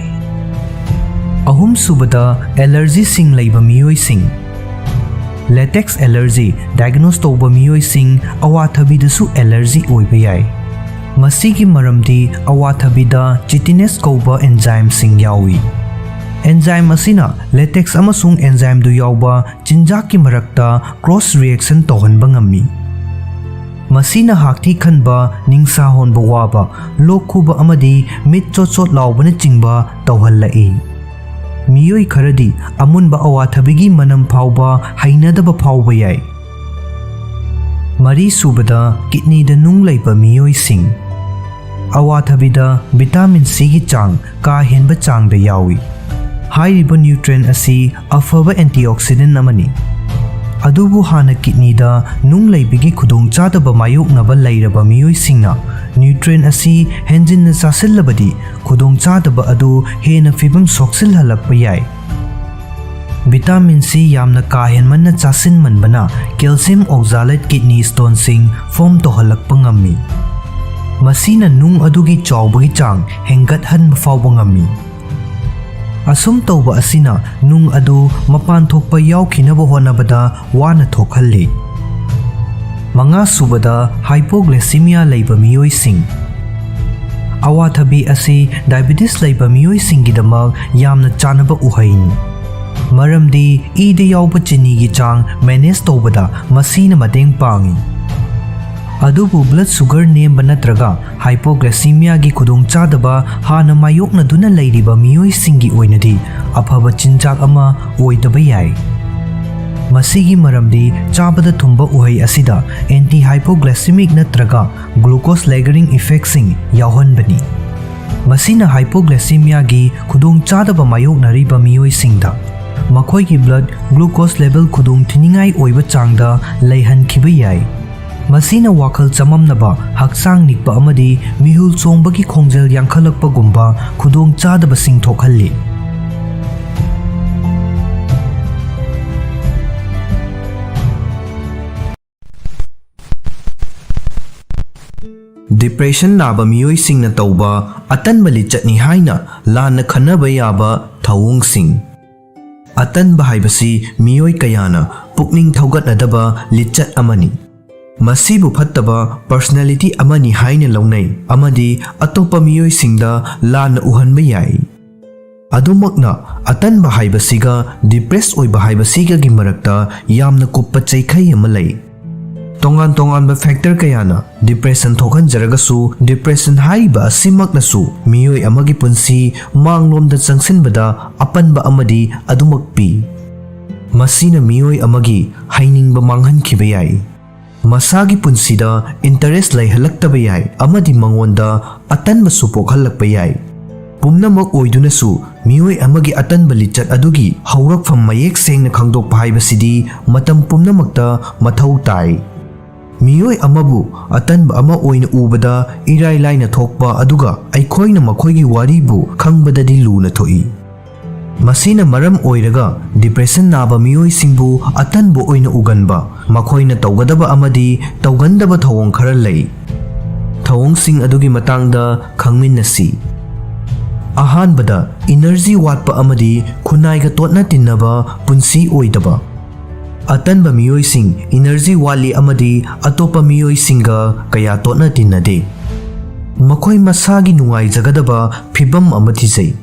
ꯑꯍꯨꯝꯁꯨꯕꯗ, allergyꯁꯤꯡ ꯂꯩꯕ ꯃꯤꯑꯣꯏꯁꯤꯡ꯫ Latex allergy diagnose ꯇꯧꯕ ꯃꯤꯑꯣꯏꯁꯤꯡ ꯑꯋꯥꯊꯕꯤꯗꯁꯨ allergy ꯑꯣꯏꯕ ꯌꯥꯏ꯫ ꯃꯁꯤꯒꯤ ꯃꯔꯝꯗꯤ ꯑꯋꯥꯊꯕꯤꯗ chitinase ꯀꯧꯕ enzymeꯁꯤꯡ ꯌꯥꯎꯏ꯫ Enzyme ꯑꯁꯤꯅ latex ꯑꯃꯁꯨꯡ enzymeꯗꯨ ꯌꯥꯎꯕ ꯆꯤꯟꯖꯥꯛꯀꯤ ꯃꯔꯛꯇ cross reaction ꯇꯧꯍꯟꯕ ꯉꯝꯃꯤ꯫ ꯃꯁꯤꯅ ꯍꯥꯛꯊꯤ ꯈꯟꯕ, ꯅꯤꯡꯁꯥ ꯍꯣꯟꯕ ꯋꯥꯕ, ꯂꯣꯛ ꯈꯨꯕ ꯑꯃꯗꯤ ꯃꯤꯠ ꯆꯣꯠ ꯆꯣꯠ ꯂꯥꯎꯕꯅꯆꯤꯡꯕ ꯇꯧꯍꯜꯂꯛꯏ꯫ ꯃꯤꯑꯣꯏ ꯈꯔꯗꯤ ꯑꯃꯨꯟꯕ ꯑꯋꯥꯊꯕꯤꯒꯤ ꯃꯅꯝ ꯐꯥꯎꯕ ꯍꯩꯅꯗꯕ ꯐꯥꯎꯕ ꯌꯥꯏ꯫ ꯃꯔꯤꯁꯨꯕꯗ, kidneyꯗ ꯅꯨꯡ ꯂꯩꯕ ꯃꯤꯑꯣꯏꯁꯤꯡ꯫ ꯑꯋꯥꯊꯕꯤꯗ vitamin Cꯒꯤ ꯆꯥꯡ ꯀꯥ ꯍꯦꯟꯕ ꯆꯥꯡꯗ ꯌꯥꯎꯏ꯫ ꯍꯥꯏꯔꯤꯕ nutrient ꯑꯁꯤ ꯑꯐꯕ antioxidant ꯑꯃꯅꯤ꯫ ꯑꯗꯨꯕꯨ ꯍꯥꯟꯅ kidneyꯗ ꯅꯨꯡ ꯂꯩꯕꯒꯤ ꯈꯨꯗꯣꯡꯆꯥꯗꯕ ꯃꯥꯌꯣꯛꯅꯕ ꯂꯩꯔꯕ ꯃꯤꯑꯣꯏꯁꯤꯡꯅ nutrient ꯑꯁꯤ ꯍꯦꯟꯖꯤꯟꯅ ꯆꯥꯁꯤꯜꯂꯕꯗꯤ ꯈꯨꯗꯣꯡꯆꯥꯗꯕ ꯑꯗꯨ ꯍꯦꯟꯅ ꯐꯤꯕꯝ ꯁꯣꯛꯆꯤꯜꯍꯜꯂꯛꯄ ꯌꯥꯏ꯫ Vitamin C ꯌꯥꯝꯅ ꯀꯥ ꯍꯦꯟꯃꯟꯅ ꯆꯥꯁꯤꯟꯃꯟꯕꯅ calcium oxalate kidney stoneꯁꯤꯡ form ꯇꯧꯍꯜꯂꯛꯄ ꯉꯝꯃꯤ꯫ ꯃꯁꯤꯅ ꯅꯨꯡ ꯑꯗꯨꯒꯤ ꯆꯥꯎꯕꯒꯤ ꯆꯥꯡ ꯍꯦꯟꯒꯠꯍꯟꯕ ꯐꯥꯎꯕ ꯉꯝꯃꯤ꯫ ꯑꯁꯨꯝ ꯇꯧꯕ ꯑꯁꯤꯅ ꯅꯨꯡ ꯑꯗꯨ ꯃꯄꯥꯟ ꯊꯣꯛꯄ ꯌꯥꯎꯈꯤꯅꯕ ꯍꯣꯠꯅꯕꯗ ꯋꯥꯅ ꯊꯣꯛꯍꯜꯂꯤ꯫ ꯃꯉꯥꯁꯨꯕꯗ, hypoglycemia ꯂꯩꯕ ꯃꯤꯑꯣꯏꯁꯤꯡ꯫ ꯑꯋꯥꯊꯕꯤ ꯑꯁꯤ diabetes ꯂꯩꯕ ꯃꯤꯑꯣꯏꯁꯤꯡꯒꯤꯗꯃꯛ ꯌꯥꯝꯅ ꯆꯥꯅꯕ ꯎꯍꯩꯅꯤ, ꯃꯔꯝꯗꯤ ꯏꯗ ꯌꯥꯎꯕ ꯆꯤꯅꯤꯒꯤ ꯆꯥꯡ manage ꯇꯧꯕꯗ ꯃꯁꯤꯅ ꯃꯇꯦꯡ ꯄꯥꯡꯏ꯫ ꯑꯗꯨꯕꯨ blood sugar ꯅꯦꯝꯕ ꯅꯠꯇ꯭ꯔꯒ hypoglycemiaꯒꯤ ꯈꯨꯗꯣꯡꯆꯥꯗꯕ ꯍꯥꯟꯅ ꯃꯥꯌꯣꯛꯅꯗꯨꯅ ꯂꯩꯔꯤꯕ ꯃꯤꯑꯣꯏꯁꯤꯡꯒꯤ ꯑꯣꯏꯅꯗꯤ ꯑꯐꯕ ꯆꯤꯟꯖꯥꯛ ꯑꯃ ꯑꯣꯏꯗꯕ ꯌꯥꯏ꯫ ꯃꯁꯤꯒꯤ ꯃꯔꯝꯗꯤ ꯆꯥꯕꯗ ꯊꯨꯝꯕ ꯎꯍꯩ ꯑꯁꯤꯗ anti hypoglycemic ꯅꯠꯇ꯭ꯔꯒ glucose lowering effectꯁꯤꯡ ꯌꯥꯎꯍꯟꯕꯅꯤ꯫ ꯃꯁꯤꯅ hypoglycemiaꯒꯤ ꯈꯨꯗꯣꯡꯆꯥꯗꯕ ꯃꯥꯌꯣꯛꯅꯔꯤꯕ ꯃꯤꯑꯣꯏꯁꯤꯡꯗ ꯃꯈꯣꯏꯒꯤ blood glucose level ꯈꯨꯗꯣꯡꯊꯤꯅꯤꯡꯉꯥꯏ ꯑꯣꯏꯕ ꯆꯥꯡꯗ ꯂꯩꯍꯟꯈꯤꯕ ꯌꯥꯏ꯫ ꯃꯁꯤꯅ ꯋꯥꯈꯜ ꯆꯃꯝꯅꯕ, ꯍꯛꯆꯥꯡ ꯅꯤꯛꯄ ꯑꯃꯗꯤ ꯃꯤꯍꯨꯜ ꯆꯣꯡꯕꯒꯤ ꯈꯣꯡꯖꯦꯜ ꯌꯥꯡꯈꯠꯂꯛꯄꯒꯨꯝꯕ ꯈꯨꯗꯣꯡꯆꯥꯗꯕꯁꯤꯡ ꯊꯣꯛꯍꯜꯂꯤ꯫ ꯗꯤꯄ꯭ꯔꯦꯁꯟ ꯅꯥꯕ ꯃꯤꯑꯣꯏꯁꯤꯡꯅ ꯇꯧꯕ ꯑꯇꯟꯕ ꯂꯤꯆꯠꯅꯤ ꯍꯥꯏꯅ ꯂꯥꯟꯅ ꯈꯟꯅꯕ ꯌꯥꯕ ꯊꯧꯑꯣꯡꯁꯤꯡ꯫ ꯑꯇꯟꯕ ꯍꯥꯏꯕꯁꯤ ꯃꯤꯑꯣꯏ ꯀꯌꯥꯅ ꯄꯨꯛꯅꯤꯡ ꯊꯧꯒꯠꯅꯗꯕ ꯂꯤꯆꯠ ꯑꯃꯅꯤ꯫ ꯃꯁꯤꯕꯨ ꯐꯠꯇꯕ ꯄꯔꯁꯅꯦꯂꯤꯇꯤ ꯑꯃꯅꯤ ꯍꯥꯏꯅ ꯂꯧꯅꯩ ꯑꯃꯗꯤ ꯑꯇꯣꯞꯄ ꯃꯤꯑꯣꯏꯁꯤꯡꯗ ꯂꯥꯟꯅ ꯎꯍꯟꯕ ꯌꯥꯏ꯫ ꯑꯗꯨꯃꯛꯅ, ꯑꯇꯟꯕ ꯍꯥꯏꯕꯁꯤꯒ ꯗꯤꯄ꯭ꯔꯦꯁ ꯑꯣꯏꯕ ꯍꯥꯏꯕꯁꯤꯒꯒꯤ ꯃꯔꯛꯇ ꯌꯥꯝꯅ ꯀꯨꯞꯄ ꯆꯩꯈꯩ ꯑꯃ ꯂꯩ꯫ ꯇꯣꯉꯥꯟ ꯇꯣꯉꯥꯟꯕ ꯐꯦꯛꯇꯔ ꯀꯌꯥꯅ ꯗꯤꯄ꯭ꯔꯦꯁꯟ ꯊꯣꯛꯍꯟꯖꯔꯒꯁꯨ, ꯗꯤꯄ꯭ꯔꯦꯁꯟ ꯍꯥꯏꯔꯤꯕ ꯑꯁꯤꯃꯛꯅꯁꯨ ꯃꯤꯑꯣꯏ ꯑꯃꯒꯤ ꯄꯨꯟꯁꯤ ꯃꯥꯡꯂꯣꯝꯗ ꯆꯪꯁꯤꯟꯕꯗ ꯑꯄꯟꯕ ꯑꯃꯗꯤ ꯑꯗꯨꯃꯛ ꯄꯤ꯫ ꯃꯁꯤꯅ ꯃꯤꯑꯣꯏ ꯑꯃꯒꯤ ꯍꯩꯅꯤꯡꯕ ꯃꯥꯡꯍꯟꯈꯤꯕ ꯌꯥꯏ, ꯃꯁꯥꯒꯤ ꯄꯨꯟꯁꯤꯗ ꯏꯟꯇꯔꯦꯁ ꯂꯩꯍꯜꯂꯛꯇꯕ ꯌꯥꯏ ꯑꯃꯗꯤ ꯃꯉꯣꯟꯗ ꯑꯇꯟꯕꯁꯨ ꯄꯣꯛꯍꯜꯂꯛꯄ ꯌꯥꯏ꯫ ꯄꯨꯝꯅꯃꯛ ꯑꯣꯏꯗꯨꯅꯁꯨ, ꯃꯤꯑꯣꯏ ꯑꯃꯒꯤ ꯑꯇꯟꯕ ꯂꯤꯆꯠ ꯑꯗꯨꯒꯤ ꯍꯧꯔꯛꯐꯝ ꯃꯌꯦꯛ ꯁꯦꯡꯅ ꯈꯪꯗꯣꯛꯄ ꯍꯥꯏꯕꯁꯤꯗꯤ ꯃꯇꯝ ꯄꯨꯝꯅꯃꯛꯇ ꯃꯊꯧ ꯇꯥꯏ꯫ ꯃꯤꯑꯣꯏ ꯑꯃꯕꯨ ꯑꯇꯟꯕ ꯑꯃ ꯑꯣꯏꯅ ꯎꯕꯗ ꯏꯔꯥꯏ ꯂꯥꯏꯅ ꯊꯣꯛꯄ, ꯑꯗꯨꯒ ꯑꯩꯈꯣꯏꯅ ꯃꯈꯣꯏꯒꯤ ꯋꯥꯔꯤꯕꯨ ꯈꯪꯕꯗꯗꯤ ꯂꯨꯅ ꯊꯣꯛꯏ꯫ ꯃꯁꯤꯅ ꯃꯔꯝ ꯑꯣꯏꯔꯒ ꯗꯤꯄ꯭ꯔꯦꯁꯟ ꯅꯥꯕ ꯃꯤꯑꯣꯏꯁꯤꯡꯕꯨ ꯑꯇꯟꯕ ꯑꯣꯏꯅ ꯎꯒꯟꯕ, ꯃꯈꯣꯏꯅ ꯇꯧꯒꯗꯕ ꯑꯃꯗꯤ ꯇꯧꯒꯟꯗꯕ ꯊꯧꯑꯣꯡ ꯈꯔ ꯂꯩ꯫ ꯊꯧꯑꯣꯡꯁꯤꯡ ꯑꯗꯨꯒꯤ ꯃꯇꯥꯡꯗ ꯈꯪꯃꯤꯟꯅꯁꯤ꯫ ꯑꯍꯥꯟꯕꯗ, ꯏꯅꯔꯖꯤ ꯋꯥꯠꯄ ꯑꯃꯗꯤ ꯈꯨꯟꯅꯥꯏꯒ ꯇꯣꯠꯅ ꯇꯤꯟꯅꯕ ꯄꯨꯟꯁꯤ ꯑꯣꯏꯗꯕ꯫ ꯑꯇꯟꯕ ꯃꯤꯑꯣꯏꯁꯤꯡ ꯏꯅꯔꯖꯤ ꯋꯥꯠꯂꯤ ꯑꯃꯗꯤ ꯑꯇꯣꯞꯄ ꯃꯤꯑꯣꯏꯁꯤꯡꯒ ꯀꯌꯥ ꯇꯣꯠꯅ ꯇꯤꯟꯅꯗꯦ꯫ ꯃꯈꯣꯏ ꯃꯁꯥꯒꯤ ꯅꯨꯡꯉꯥꯏꯖꯒꯗꯕ ꯐꯤꯚꯝ ꯑꯃ ꯊꯤꯖꯩ꯫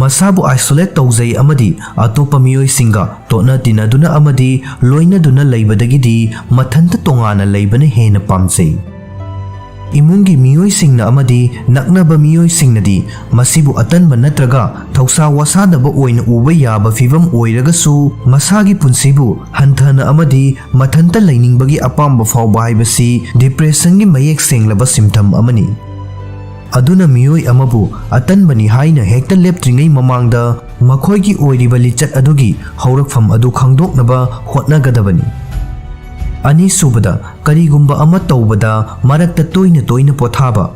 ꯃꯁꯥꯕꯨ ꯑꯥꯏꯁꯣꯂꯦꯠ ꯇꯧꯖꯩ ꯑꯃꯗꯤ ꯑꯇꯣꯞꯄ ꯃꯤꯑꯣꯏꯁꯤꯡꯒ ꯇꯣꯠꯅ ꯇꯤꯟꯅꯗꯨꯅ ꯑꯃꯗꯤ ꯂꯣꯏꯅꯗꯨꯅ ꯂꯩꯕꯗꯒꯤꯗꯤ ꯃꯊꯟꯇ ꯇꯣꯉꯥꯟꯅ ꯂꯩꯕꯅ ꯍꯦꯟꯅ ꯄꯥꯝꯖꯩ꯫ ꯏꯃꯨꯡꯒꯤ ꯃꯤꯑꯣꯏꯁꯤꯡꯅ ꯑꯃꯗꯤ ꯅꯛꯅꯕ ꯃꯤꯑꯣꯏꯁꯤꯡꯅꯗꯤ ꯃꯁꯤꯕꯨ ꯑꯇꯟꯕ ꯅꯠꯇ꯭ꯔꯒ ꯊꯧꯁꯥ ꯋꯥꯁꯥꯗꯕ ꯑꯣꯏꯅ ꯎꯕ ꯌꯥꯕ ꯐꯤꯚꯝ ꯑꯣꯏꯔꯒꯁꯨ, ꯃꯁꯥꯒꯤ ꯄꯨꯟꯁꯤꯕꯨ ꯍꯟꯊꯅ ꯑꯃꯗꯤ ꯃꯊꯟꯇ ꯂꯩꯅꯤꯡꯕꯒꯤ ꯑꯄꯥꯝꯕ ꯐꯥꯎꯕ ꯍꯥꯏꯕꯁꯤ ꯗꯤꯄ꯭ꯔꯦꯁꯟꯒꯤ ꯃꯌꯦꯛ ꯁꯦꯡꯂꯕ ꯁꯤꯝꯇꯝ ꯑꯃꯅꯤ꯫ ꯑꯗꯨꯅ ꯃꯤꯑꯣꯏ ꯑꯃꯕꯨ ꯑꯇꯟꯕꯅꯤ ꯍꯥꯏꯅ ꯍꯦꯛꯇ ꯂꯦꯞꯇ꯭ꯔꯤꯉꯩ ꯃꯃꯥꯡꯗ ꯃꯈꯣꯏꯒꯤ ꯑꯣꯏꯔꯤꯕ ꯂꯤꯆꯠ ꯑꯗꯨꯒꯤ ꯍꯧꯔꯛꯐꯝ ꯑꯗꯨ ꯈꯪꯗꯣꯛꯅꯕ ꯍꯣꯠꯅꯒꯗꯕꯅꯤ꯫ ꯑꯅꯤꯁꯨꯕꯗ, ꯀꯔꯤꯒꯨꯝꯕ ꯑꯃ ꯇꯧꯕꯗ ꯃꯔꯛꯇ ꯇꯣꯏꯅ ꯇꯣꯏꯅ ꯄꯣꯊꯥꯕ꯫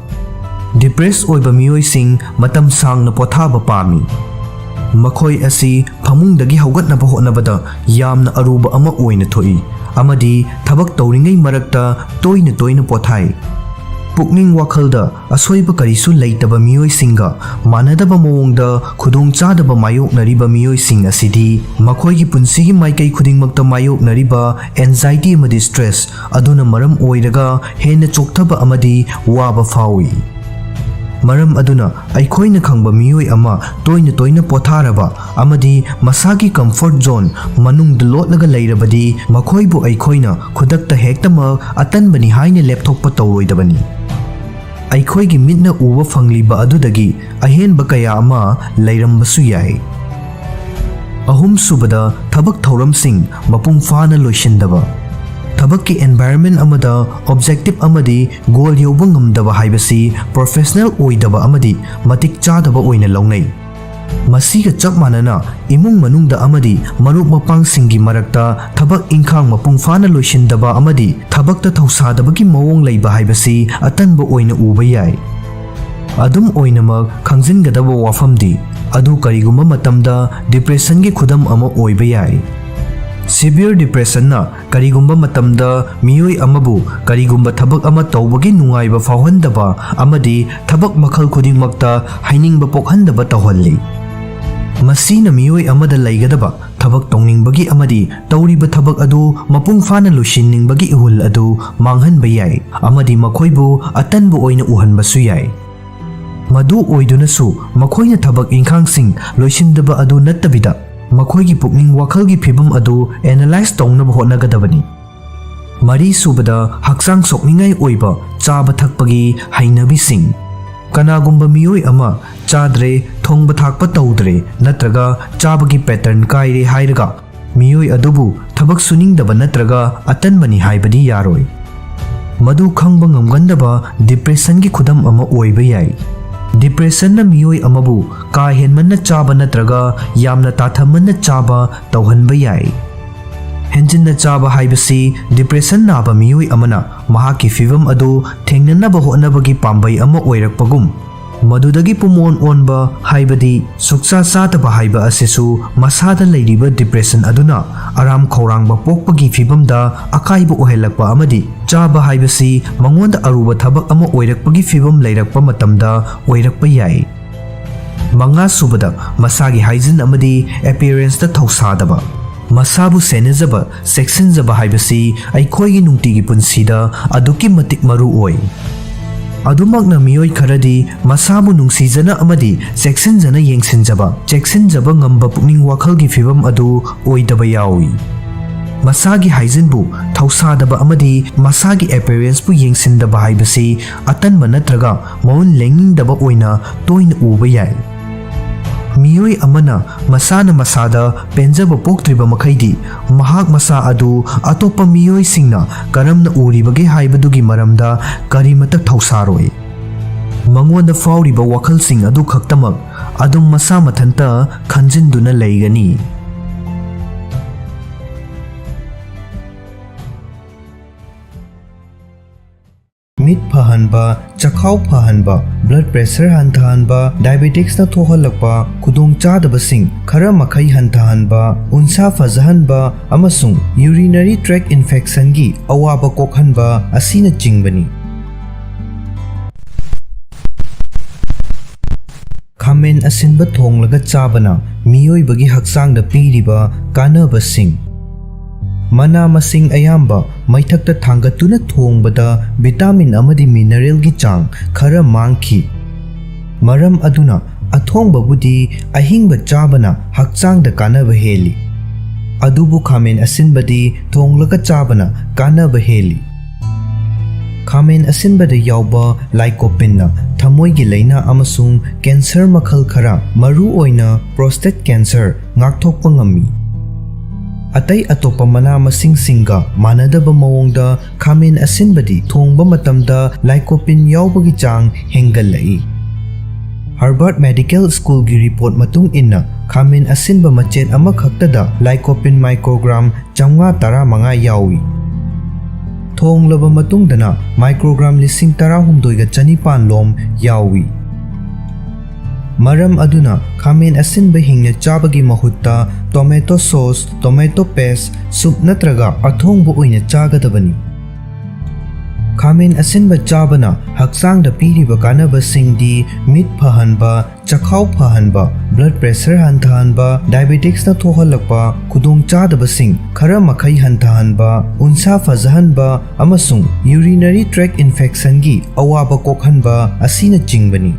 ꯗꯤꯄ꯭ꯔꯦꯁ ꯑꯣꯏꯕ ꯃꯤꯑꯣꯏꯁꯤꯡ ꯃꯇꯝ ꯁꯥꯡꯅ ꯄꯣꯊꯥꯕ ꯄꯥꯝꯃꯤ꯫ ꯃꯈꯣꯏ ꯑꯁꯤ ꯐꯃꯨꯡꯗꯒꯤ ꯍꯧꯒꯠꯅꯕ ꯍꯣꯠꯅꯕꯗ ꯌꯥꯝꯅ ꯑꯔꯨꯕ ꯑꯃ ꯑꯣꯏꯅ ꯊꯣꯛꯏ ꯑꯃꯗꯤ ꯊꯕꯛ ꯇꯧꯔꯤꯉꯩ ꯃꯔꯛꯇ ꯇꯣꯏꯅ ꯇꯣꯏꯅ ꯄꯣꯊꯥꯏ꯫ ꯄꯨꯛꯅꯤꯡ ꯋꯥꯈꯜꯗ ꯑꯁꯣꯏꯕ ꯀꯔꯤꯁꯨ ꯂꯩꯇꯕ ꯃꯤꯑꯣꯏꯁꯤꯡꯒ ꯃꯥꯟꯅꯗꯕ ꯃꯑꯣꯡꯗ ꯈꯨꯗꯣꯡꯆꯥꯗꯕ ꯃꯥꯌꯣꯛꯅꯔꯤꯕ ꯃꯤꯑꯣꯏꯁꯤꯡ ꯑꯁꯤꯗꯤ ꯃꯈꯣꯏꯒꯤ ꯄꯨꯟꯁꯤꯒꯤ ꯃꯥꯏꯀꯩ ꯈꯨꯗꯤꯡꯃꯛꯇ ꯃꯥꯌꯣꯛꯅꯔꯤꯕ ꯑꯦꯟꯖꯥꯏꯇꯤ ꯑꯃꯗꯤ ꯁ꯭ꯇ꯭ꯔꯦꯁ ꯑꯗꯨꯅ ꯃꯔꯝ ꯑꯣꯏꯔꯒ ꯍꯦꯟꯅ ꯆꯣꯛꯊꯕ ꯑꯃꯗꯤ ꯋꯥꯕ ꯐꯥꯎꯏ꯫ ꯃꯔꯝ ꯑꯗꯨꯅ, ꯑꯩꯈꯣꯏꯅ ꯈꯪꯕ ꯃꯤꯑꯣꯏ ꯑꯃ ꯇꯣꯏꯅ ꯇꯣꯏꯅ ꯄꯣꯊꯥꯔꯕ ꯑꯃꯗꯤ ꯃꯁꯥꯒꯤ ꯀꯝꯐꯣꯔꯠ ꯖꯣꯟ ꯃꯅꯨꯡꯗ ꯂꯣꯠꯂꯒ ꯂꯩꯔꯕꯗꯤ, ꯃꯈꯣꯏꯕꯨ ꯑꯩꯈꯣꯏꯅ ꯈꯨꯗꯛꯇ ꯍꯦꯛꯇꯃꯛ ꯑꯇꯟꯕꯅꯤ ꯍꯥꯏꯅ ꯂꯦꯞꯊꯣꯛꯄ ꯇꯧꯔꯣꯏꯗꯕꯅꯤ꯫ ꯑꯩꯈꯣꯏꯒꯤ ꯃꯤꯠꯅ ꯎꯕ ꯐꯪꯂꯤꯕ ꯑꯗꯨꯗꯒꯤ ꯑꯍꯦꯟꯕ ꯀꯌꯥ ꯑꯃ ꯂꯩꯔꯝꯕꯁꯨ ꯌꯥꯏ꯫ ꯑꯍꯨꯝꯁꯨꯕꯗ, ꯊꯕꯛ ꯊꯧꯔꯝꯁꯤꯡ ꯃꯄꯨꯡ ꯐꯥꯅ ꯂꯣꯏꯁꯤꯟꯗꯕ꯫ ꯊꯕꯛꯀꯤ ꯑꯦꯟꯚꯥꯏꯔꯟꯃꯦꯟ ꯑꯃꯗ ꯑꯣꯕꯖꯦꯛꯇꯤꯚ ꯑꯃꯗꯤ ꯒꯣꯜ ꯌꯧꯕ ꯉꯝꯗꯕ ꯍꯥꯏꯕꯁꯤ ꯄ꯭ꯔꯣꯐꯦꯁꯅꯦꯜ ꯑꯣꯏꯗꯕ ꯑꯃꯗꯤ ꯃꯇꯤꯛ ꯆꯥꯗꯕ ꯑꯣꯏꯅ ꯂꯧꯅꯩ꯫ ꯃꯁꯤꯒ ꯆꯞ ꯃꯥꯟꯅꯅ, ꯏꯃꯨꯡ ꯃꯅꯨꯡꯗ ꯑꯃꯗꯤ ꯃꯔꯨꯞ ꯃꯄꯥꯡꯁꯤꯡꯒꯤ ꯃꯔꯛꯇ ꯊꯕꯛ ꯏꯪꯈꯥꯡ ꯃꯄꯨꯡ ꯐꯥꯅ ꯂꯣꯏꯁꯤꯟꯗꯕ ꯑꯃꯗꯤ ꯊꯕꯛꯇ ꯊꯧꯁꯥꯗꯕꯒꯤ ꯃꯑꯣꯡ ꯂꯩꯕ ꯍꯥꯏꯕꯁꯤ ꯑꯇꯟꯕ ꯑꯣꯏꯅ ꯎꯕ ꯌꯥꯏ꯫ ꯑꯗꯨꯝ ꯑꯣꯏꯅꯃꯛ, ꯈꯪꯖꯤꯟꯒꯗꯕ ꯋꯥꯐꯝꯗꯤ, ꯑꯗꯨ ꯀꯔꯤꯒꯨꯝꯕ ꯃꯇꯝꯗ ꯗꯤꯄ꯭ꯔꯦꯁꯟꯒꯤ ꯈꯨꯗꯝ ꯑꯃ ꯑꯣꯏꯕ ꯌꯥꯏ꯫ ꯁꯤꯚꯤꯌꯔ ꯗꯤꯄ꯭ꯔꯦꯁꯟꯅ ꯀꯔꯤꯒꯨꯝꯕ ꯃꯇꯝꯗ ꯃꯤꯑꯣꯏ ꯑꯃꯕꯨ ꯀꯔꯤꯒꯨꯝꯕ ꯊꯕꯛ ꯑꯃ ꯇꯧꯕꯒꯤ ꯅꯨꯡꯉꯥꯏꯕ ꯐꯥꯎꯍꯟꯗꯕ ꯑꯃꯗꯤ ꯊꯕꯛ ꯃꯈꯜ ꯈꯨꯗꯤꯡꯃꯛꯇ ꯍꯩꯅꯤꯡꯕ ꯄꯣꯛꯍꯟꯗꯕ ꯇꯧꯍꯜꯂꯤ꯫ ꯃꯁꯤꯅ ꯃꯤꯑꯣꯏ ꯑꯃꯗ ꯂꯩꯒꯗꯕ ꯊꯕꯛ ꯇꯧꯅꯤꯡꯕꯒꯤ ꯑꯃꯗꯤ ꯇꯧꯔꯤꯕ ꯊꯕꯛ ꯑꯗꯨ ꯃꯄꯨꯡ ꯐꯥꯅ ꯂꯣꯏꯁꯤꯟꯅꯤꯡꯕꯒꯤ ꯏꯍꯨꯜ ꯑꯗꯨ ꯃꯥꯡꯍꯟꯕ ꯌꯥꯏ ꯑꯃꯗꯤ ꯃꯈꯣꯏꯕꯨ ꯑꯇꯟꯕ ꯑꯣꯏꯅ ꯎꯍꯟꯕꯁꯨ ꯌꯥꯏ꯫ ꯃꯗꯨ ꯑꯣꯏꯗꯨꯅꯁꯨ, ꯃꯈꯣꯏꯅ ꯊꯕꯛ ꯏꯪꯈꯥꯡꯁꯤꯡ ꯂꯣꯏꯁꯤꯟꯗꯕ ꯑꯗꯨ ꯅꯠꯇꯕꯤꯗ, ꯃꯈꯣꯏꯒꯤ ꯄꯨꯛꯅꯤꯡ ꯋꯥꯈꯜꯒꯤ ꯐꯤꯚꯝ ꯑꯗꯨ ꯑꯦꯅꯥꯂꯥꯏꯖ ꯇꯧꯅꯕ ꯍꯣꯠꯅꯒꯗꯕꯅꯤ꯫ ꯃꯔꯤꯁꯨꯕꯗ, ꯍꯛꯆꯥꯡ ꯁꯣꯛꯅꯤꯡꯉꯥꯏ ꯑꯣꯏꯕ ꯆꯥꯕ ꯊꯛꯄꯒꯤ ꯍꯩꯅꯕꯤꯁꯤꯡ꯫ ꯀꯅꯥꯒꯨꯝꯕ ꯃꯤꯑꯣꯏ ꯑꯃ ꯆꯥꯗ꯭ꯔꯦ, ꯊꯣꯡꯕ ꯊꯥꯛꯄ ꯇꯧꯗ꯭ꯔꯦ ꯅꯠꯇ꯭ꯔꯒ ꯆꯥꯕꯒꯤ ꯄꯦꯇꯔꯟ ꯀꯥꯏꯔꯦ ꯍꯥꯏꯔꯒ, ꯃꯤꯑꯣꯏ ꯑꯗꯨꯕꯨ ꯊꯕꯛ ꯁꯨꯅꯤꯡꯗꯕ ꯅꯠꯇ꯭ꯔꯒ ꯑꯇꯟꯕꯅꯤ ꯍꯥꯏꯕꯗꯤ ꯌꯥꯔꯣꯏ꯫ ꯃꯗꯨ ꯈꯪꯕ ꯉꯝꯒꯟꯗꯕ ꯗꯤꯄ꯭ꯔꯦꯁꯟꯒꯤ ꯈꯨꯗꯝ ꯑꯃ ꯑꯣꯏꯕ ꯌꯥꯏ꯫ ꯗꯤꯄ꯭ꯔꯦꯁꯟꯅ ꯃꯤꯑꯣꯏ ꯑꯃꯕꯨ ꯀꯥ ꯍꯦꯟꯃꯟꯅ ꯆꯥꯕ ꯅꯠꯇ꯭ꯔꯒ ꯌꯥꯝꯅ ꯇꯥꯊꯃꯟꯅ ꯆꯥꯕ ꯇꯧꯍꯟꯕ ꯌꯥꯏ꯫ ꯍꯦꯟꯖꯤꯟꯅ ꯆꯥꯕ ꯍꯥꯏꯕꯁꯤ ꯗꯤꯄ꯭ꯔꯦꯁꯟ ꯅꯥꯕ ꯃꯤꯑꯣꯏ ꯑꯃꯅ ꯃꯍꯥꯛꯀꯤ ꯐꯤꯚꯝ ꯑꯗꯨ ꯊꯦꯡꯅꯅꯕ ꯍꯣꯠꯅꯕꯒꯤ ꯄꯥꯝꯕꯩ ꯑꯃ ꯑꯣꯏꯔꯛꯄꯒꯨꯝ, ꯃꯗꯨꯗꯒꯤ ꯄꯨꯝꯑꯣꯟ ꯑꯣꯟꯕ, ꯍꯥꯏꯕꯗꯤ ꯁꯨꯛꯆꯥ ꯆꯥꯗꯕ ꯍꯥꯏꯕ ꯑꯁꯤꯁꯨ ꯃꯁꯥꯗ ꯂꯩꯔꯤꯕ ꯗꯤꯄ꯭ꯔꯦꯁꯟ ꯑꯗꯨꯅ ꯑꯔꯥꯝ ꯈꯧꯔꯥꯡꯕ ꯄꯣꯛꯄꯒꯤ ꯐꯤꯚꯝꯗ ꯑꯀꯥꯏꯕ ꯑꯣꯏꯍꯜꯂꯛꯄ ꯑꯃꯗꯤ ꯆꯥꯕ ꯍꯥꯏꯕꯁꯤ ꯃꯉꯣꯟꯗ ꯑꯔꯨꯕ ꯊꯕꯛ ꯑꯃ ꯑꯣꯏꯔꯛꯄꯒꯤ ꯐꯤꯚꯝ ꯂꯩꯔꯛꯄ ꯃꯇꯝꯗ ꯑꯣꯏꯔꯛꯄ ꯌꯥꯏ꯫ ꯃꯉꯥꯁꯨꯕꯗ, ꯃꯁꯥꯒꯤ ꯍꯥꯏꯖꯤꯟ ꯑꯃꯗꯤ ꯑꯦꯄꯤꯌꯔꯦꯟꯁꯇ ꯊꯧꯁꯥꯗꯕ꯫ ꯃꯁꯥꯕꯨ ꯁꯦꯟꯅꯖꯕ, ꯆꯦꯛꯁꯤꯟꯖꯕ ꯍꯥꯏꯕꯁꯤ ꯑꯩꯈꯣꯏꯒꯤ ꯅꯨꯡꯇꯤꯒꯤ ꯄꯨꯟꯁꯤꯗ ꯑꯗꯨꯛꯀꯤ ꯃꯇꯤꯛ ꯃꯔꯨ ꯑꯣꯏ꯫ ꯑꯗꯨꯃꯛꯅ ꯃꯤꯑꯣꯏ ꯈꯔꯗꯤ ꯃꯁꯥꯕꯨ ꯅꯨꯡꯁꯤꯖꯅ ꯑꯃꯗꯤ ꯆꯦꯛꯁꯤꯟꯖꯅ ꯌꯦꯡꯁꯤꯟꯖꯕ, ꯆꯦꯛꯁꯤꯟꯖꯕ ꯉꯝꯕ ꯄꯨꯛꯅꯤꯡ ꯋꯥꯈꯜꯒꯤ ꯐꯤꯚꯝ ꯑꯗꯨ ꯑꯣꯏꯗꯕ ꯌꯥꯎꯏ꯫ ꯃꯁꯥꯒꯤ ꯍꯥꯏꯖꯤꯟꯕꯨ ꯊꯧꯁꯥꯗꯕ ꯑꯃꯗꯤ ꯃꯁꯥꯒꯤ ꯑꯦꯄꯤꯌꯔꯦꯟꯁꯄꯨ ꯌꯦꯡꯁꯤꯟꯗꯕ ꯍꯥꯏꯕꯁꯤ ꯑꯇꯟꯕ ꯅꯠꯇ꯭ꯔꯒ ꯃꯒꯨꯟ ꯂꯦꯡꯅꯤꯡꯗꯕ ꯑꯣꯏꯅ ꯇꯣꯏꯅ ꯎꯕ ꯌꯥꯏ꯫ ꯃꯤꯑꯣꯏ ꯑꯃꯅ ꯃꯁꯥꯅ ꯃꯁꯥꯗ ꯄꯦꯟꯖꯕ ꯄꯣꯛꯇ꯭ꯔꯤꯕ ꯃꯈꯩꯗꯤ, ꯃꯍꯥꯛ ꯃꯁꯥ ꯑꯗꯨ ꯑꯇꯣꯞꯄ ꯃꯤꯑꯣꯏꯁꯤꯡꯅ ꯀꯔꯝꯅ ꯎꯔꯤꯕꯒꯦ ꯍꯥꯏꯕꯗꯨꯒꯤ ꯃꯔꯝꯗ ꯀꯔꯤꯃꯠꯇ ꯊꯧꯁꯥꯔꯣꯏ꯫ ꯃꯉꯣꯟꯗ ꯐꯥꯎꯔꯤꯕ ꯋꯥꯈꯜꯁꯤꯡ ꯑꯗꯨ ꯈꯛꯇꯃꯛ ꯑꯗꯨꯝ ꯃꯁꯥ ꯃꯊꯟꯇ ꯈꯟꯖꯤꯟꯗꯨꯅ ꯂꯩꯒꯅꯤ꯫ ꯃꯤꯠ ꯐꯍꯟꯕ, ꯆꯈꯥꯎ ꯐꯍꯟꯕ, ꯕ꯭ꯂꯗ ꯄ꯭ꯔꯦꯁꯔ ꯍꯟꯊꯍꯟꯕ, ꯗꯥꯏꯕꯦꯇꯤꯛꯁꯅ ꯊꯣꯛꯍꯜꯂꯛꯄ ꯈꯨꯗꯣꯡꯆꯥꯗꯕꯁꯤꯡ ꯈꯔ ꯃꯈꯩ ꯍꯟꯊꯍꯟꯕ, ꯎꯟꯁꯥ ꯐꯖꯍꯟꯕ ꯑꯃꯁꯨꯡ ꯌꯨꯔꯤꯅꯔꯤ ꯇ꯭ꯔꯦꯛ ꯏꯟꯐꯦꯛꯁꯟꯒꯤ ꯑꯋꯥꯕ ꯀꯣꯛꯍꯟꯕ ꯑꯁꯤꯅꯆꯤꯡꯕꯅꯤ꯫ ꯈꯥꯃꯦꯟ ꯑꯁꯤꯟꯕ ꯊꯣꯡꯂꯒ ꯆꯥꯕꯅ ꯃꯤꯑꯣꯏꯕꯒꯤ ꯍꯛꯆꯥꯡꯗ ꯄꯤꯔꯤꯕ ꯀꯥꯟꯅꯕꯁꯤꯡ꯫ ꯃꯅꯥ ꯃꯁꯤꯡ ꯑꯌꯥꯝꯕ ꯃꯩꯊꯛꯇ ꯊꯥꯡꯒꯠꯇꯨꯅ ꯊꯣꯡꯕꯗ ꯚꯤꯇꯥꯃꯤꯟ ꯑꯃꯗꯤ ꯃꯤꯅꯔꯦꯜꯒꯤ ꯆꯥꯡ ꯈꯔ ꯃꯥꯡꯈꯤ꯫ ꯃꯔꯝ ꯑꯗꯨꯅ ꯑꯊꯣꯡꯕꯕꯨꯗꯤ ꯑꯍꯤꯡꯕ ꯆꯥꯕꯅ ꯍꯛꯆꯥꯡꯗ ꯀꯥꯟꯅꯕ ꯍꯦꯜꯂꯤ꯫ ꯑꯗꯨꯕꯨ ꯈꯥꯃꯦꯟ ꯑꯁꯤꯟꯕꯗꯤ ꯊꯣꯡꯂꯒ ꯆꯥꯕꯅ ꯀꯥꯟꯅꯕ ꯍꯦꯜꯂꯤ꯫ ꯈꯥꯃꯦꯟ ꯑꯁꯤꯟꯕꯗ ꯌꯥꯎꯕ ꯂꯥꯏꯀꯣꯄꯤꯟꯅ ꯊꯃꯣꯏꯒꯤ ꯂꯥꯏꯅꯥ ꯑꯃꯁꯨꯡ ꯀꯦꯟꯁꯔ ꯃꯈꯜ ꯈꯔ, ꯃꯔꯨꯑꯣꯏꯅ ꯄ꯭ꯔꯣꯁꯇꯦꯠ ꯀꯦꯟꯁꯔ, ꯉꯥꯛꯊꯣꯛꯄ ꯉꯝꯃꯤ꯫ ꯑꯇꯩ ꯑꯇꯣꯞꯄ ꯃꯅꯥ ꯃꯁꯤꯡꯁꯤꯡꯒ ꯃꯥꯟꯅꯗꯕ ꯃꯑꯣꯡꯗ, ꯈꯥꯃꯦꯟ ꯑꯁꯤꯟꯕꯗꯤ ꯊꯣꯡꯕ ꯃꯇꯝꯗ ꯂꯥꯏꯀꯣꯄꯤꯟ ꯌꯥꯎꯕꯒꯤ ꯆꯥꯡ ꯍꯦꯟꯒꯠꯂꯛꯏ꯫ ꯍꯥꯔꯕꯥꯔꯗ ꯃꯦꯗꯤꯀꯦꯜ ꯁ꯭ꯀꯨꯜꯒꯤ ꯔꯤꯄꯣꯔꯠ ꯃꯇꯨꯡ ꯏꯟꯅ, ꯈꯥꯃꯦꯟ ꯑꯁꯤꯟꯕ ꯃꯆꯦꯠ ꯑꯃꯈꯛꯇꯗ lycopene microgram ꯆꯥꯝꯃꯉꯥ ꯇꯔꯥꯃꯉꯥ ꯌꯥꯎꯏ꯫ ꯊꯣꯡꯂꯕ ꯃꯇꯨꯡꯗꯅ microgram ꯂꯤꯁꯤꯡ ꯇꯔꯥꯍꯨꯝꯗꯣꯏꯒ ꯆꯅꯤꯄꯥꯟ ꯂꯣꯝ ꯌꯥꯎꯏ꯫ ꯃꯔꯝ ꯑꯗꯨꯅ ꯈꯥꯃꯦꯟ ꯑꯁꯤꯟꯕ ꯍꯤꯡꯅ ꯆꯥꯕꯒꯤ ꯃꯍꯨꯠꯇ tomato sauce, tomato paste, soup ꯅꯠꯇ꯭ꯔꯒ ꯑꯊꯣꯡꯕ ꯑꯣꯏꯅ ꯆꯥꯒꯗꯕꯅꯤ꯫ ꯈꯥꯃꯦꯟ ꯑꯁꯤꯟꯕ ꯆꯥꯕꯅ ꯍꯛꯆꯥꯡꯗ ꯄꯤꯔꯤꯕ ꯀꯥꯟꯅꯕꯁꯤꯡꯗꯤ ꯃꯤꯠ ꯐꯍꯟꯕ, ꯆꯈꯥꯎ ꯐꯍꯟꯕ, blood pressure ꯍꯟꯊꯍꯟꯕ, diabeticsꯅ ꯊꯣꯛꯍꯜꯂꯛꯄ ꯈꯨꯗꯣꯡꯆꯥꯗꯕꯁꯤꯡ ꯈꯔ ꯃꯈꯩ ꯍꯟꯊꯍꯟꯕ, ꯎꯟꯁꯥ ꯐꯖꯍꯟꯕ ꯑꯃꯁꯨꯡ urinary tract infectionꯒꯤ ꯑꯋꯥꯕ ꯀꯣꯛꯍꯟꯕ ꯑꯁꯤꯅꯆꯤꯡꯕꯅꯤ꯫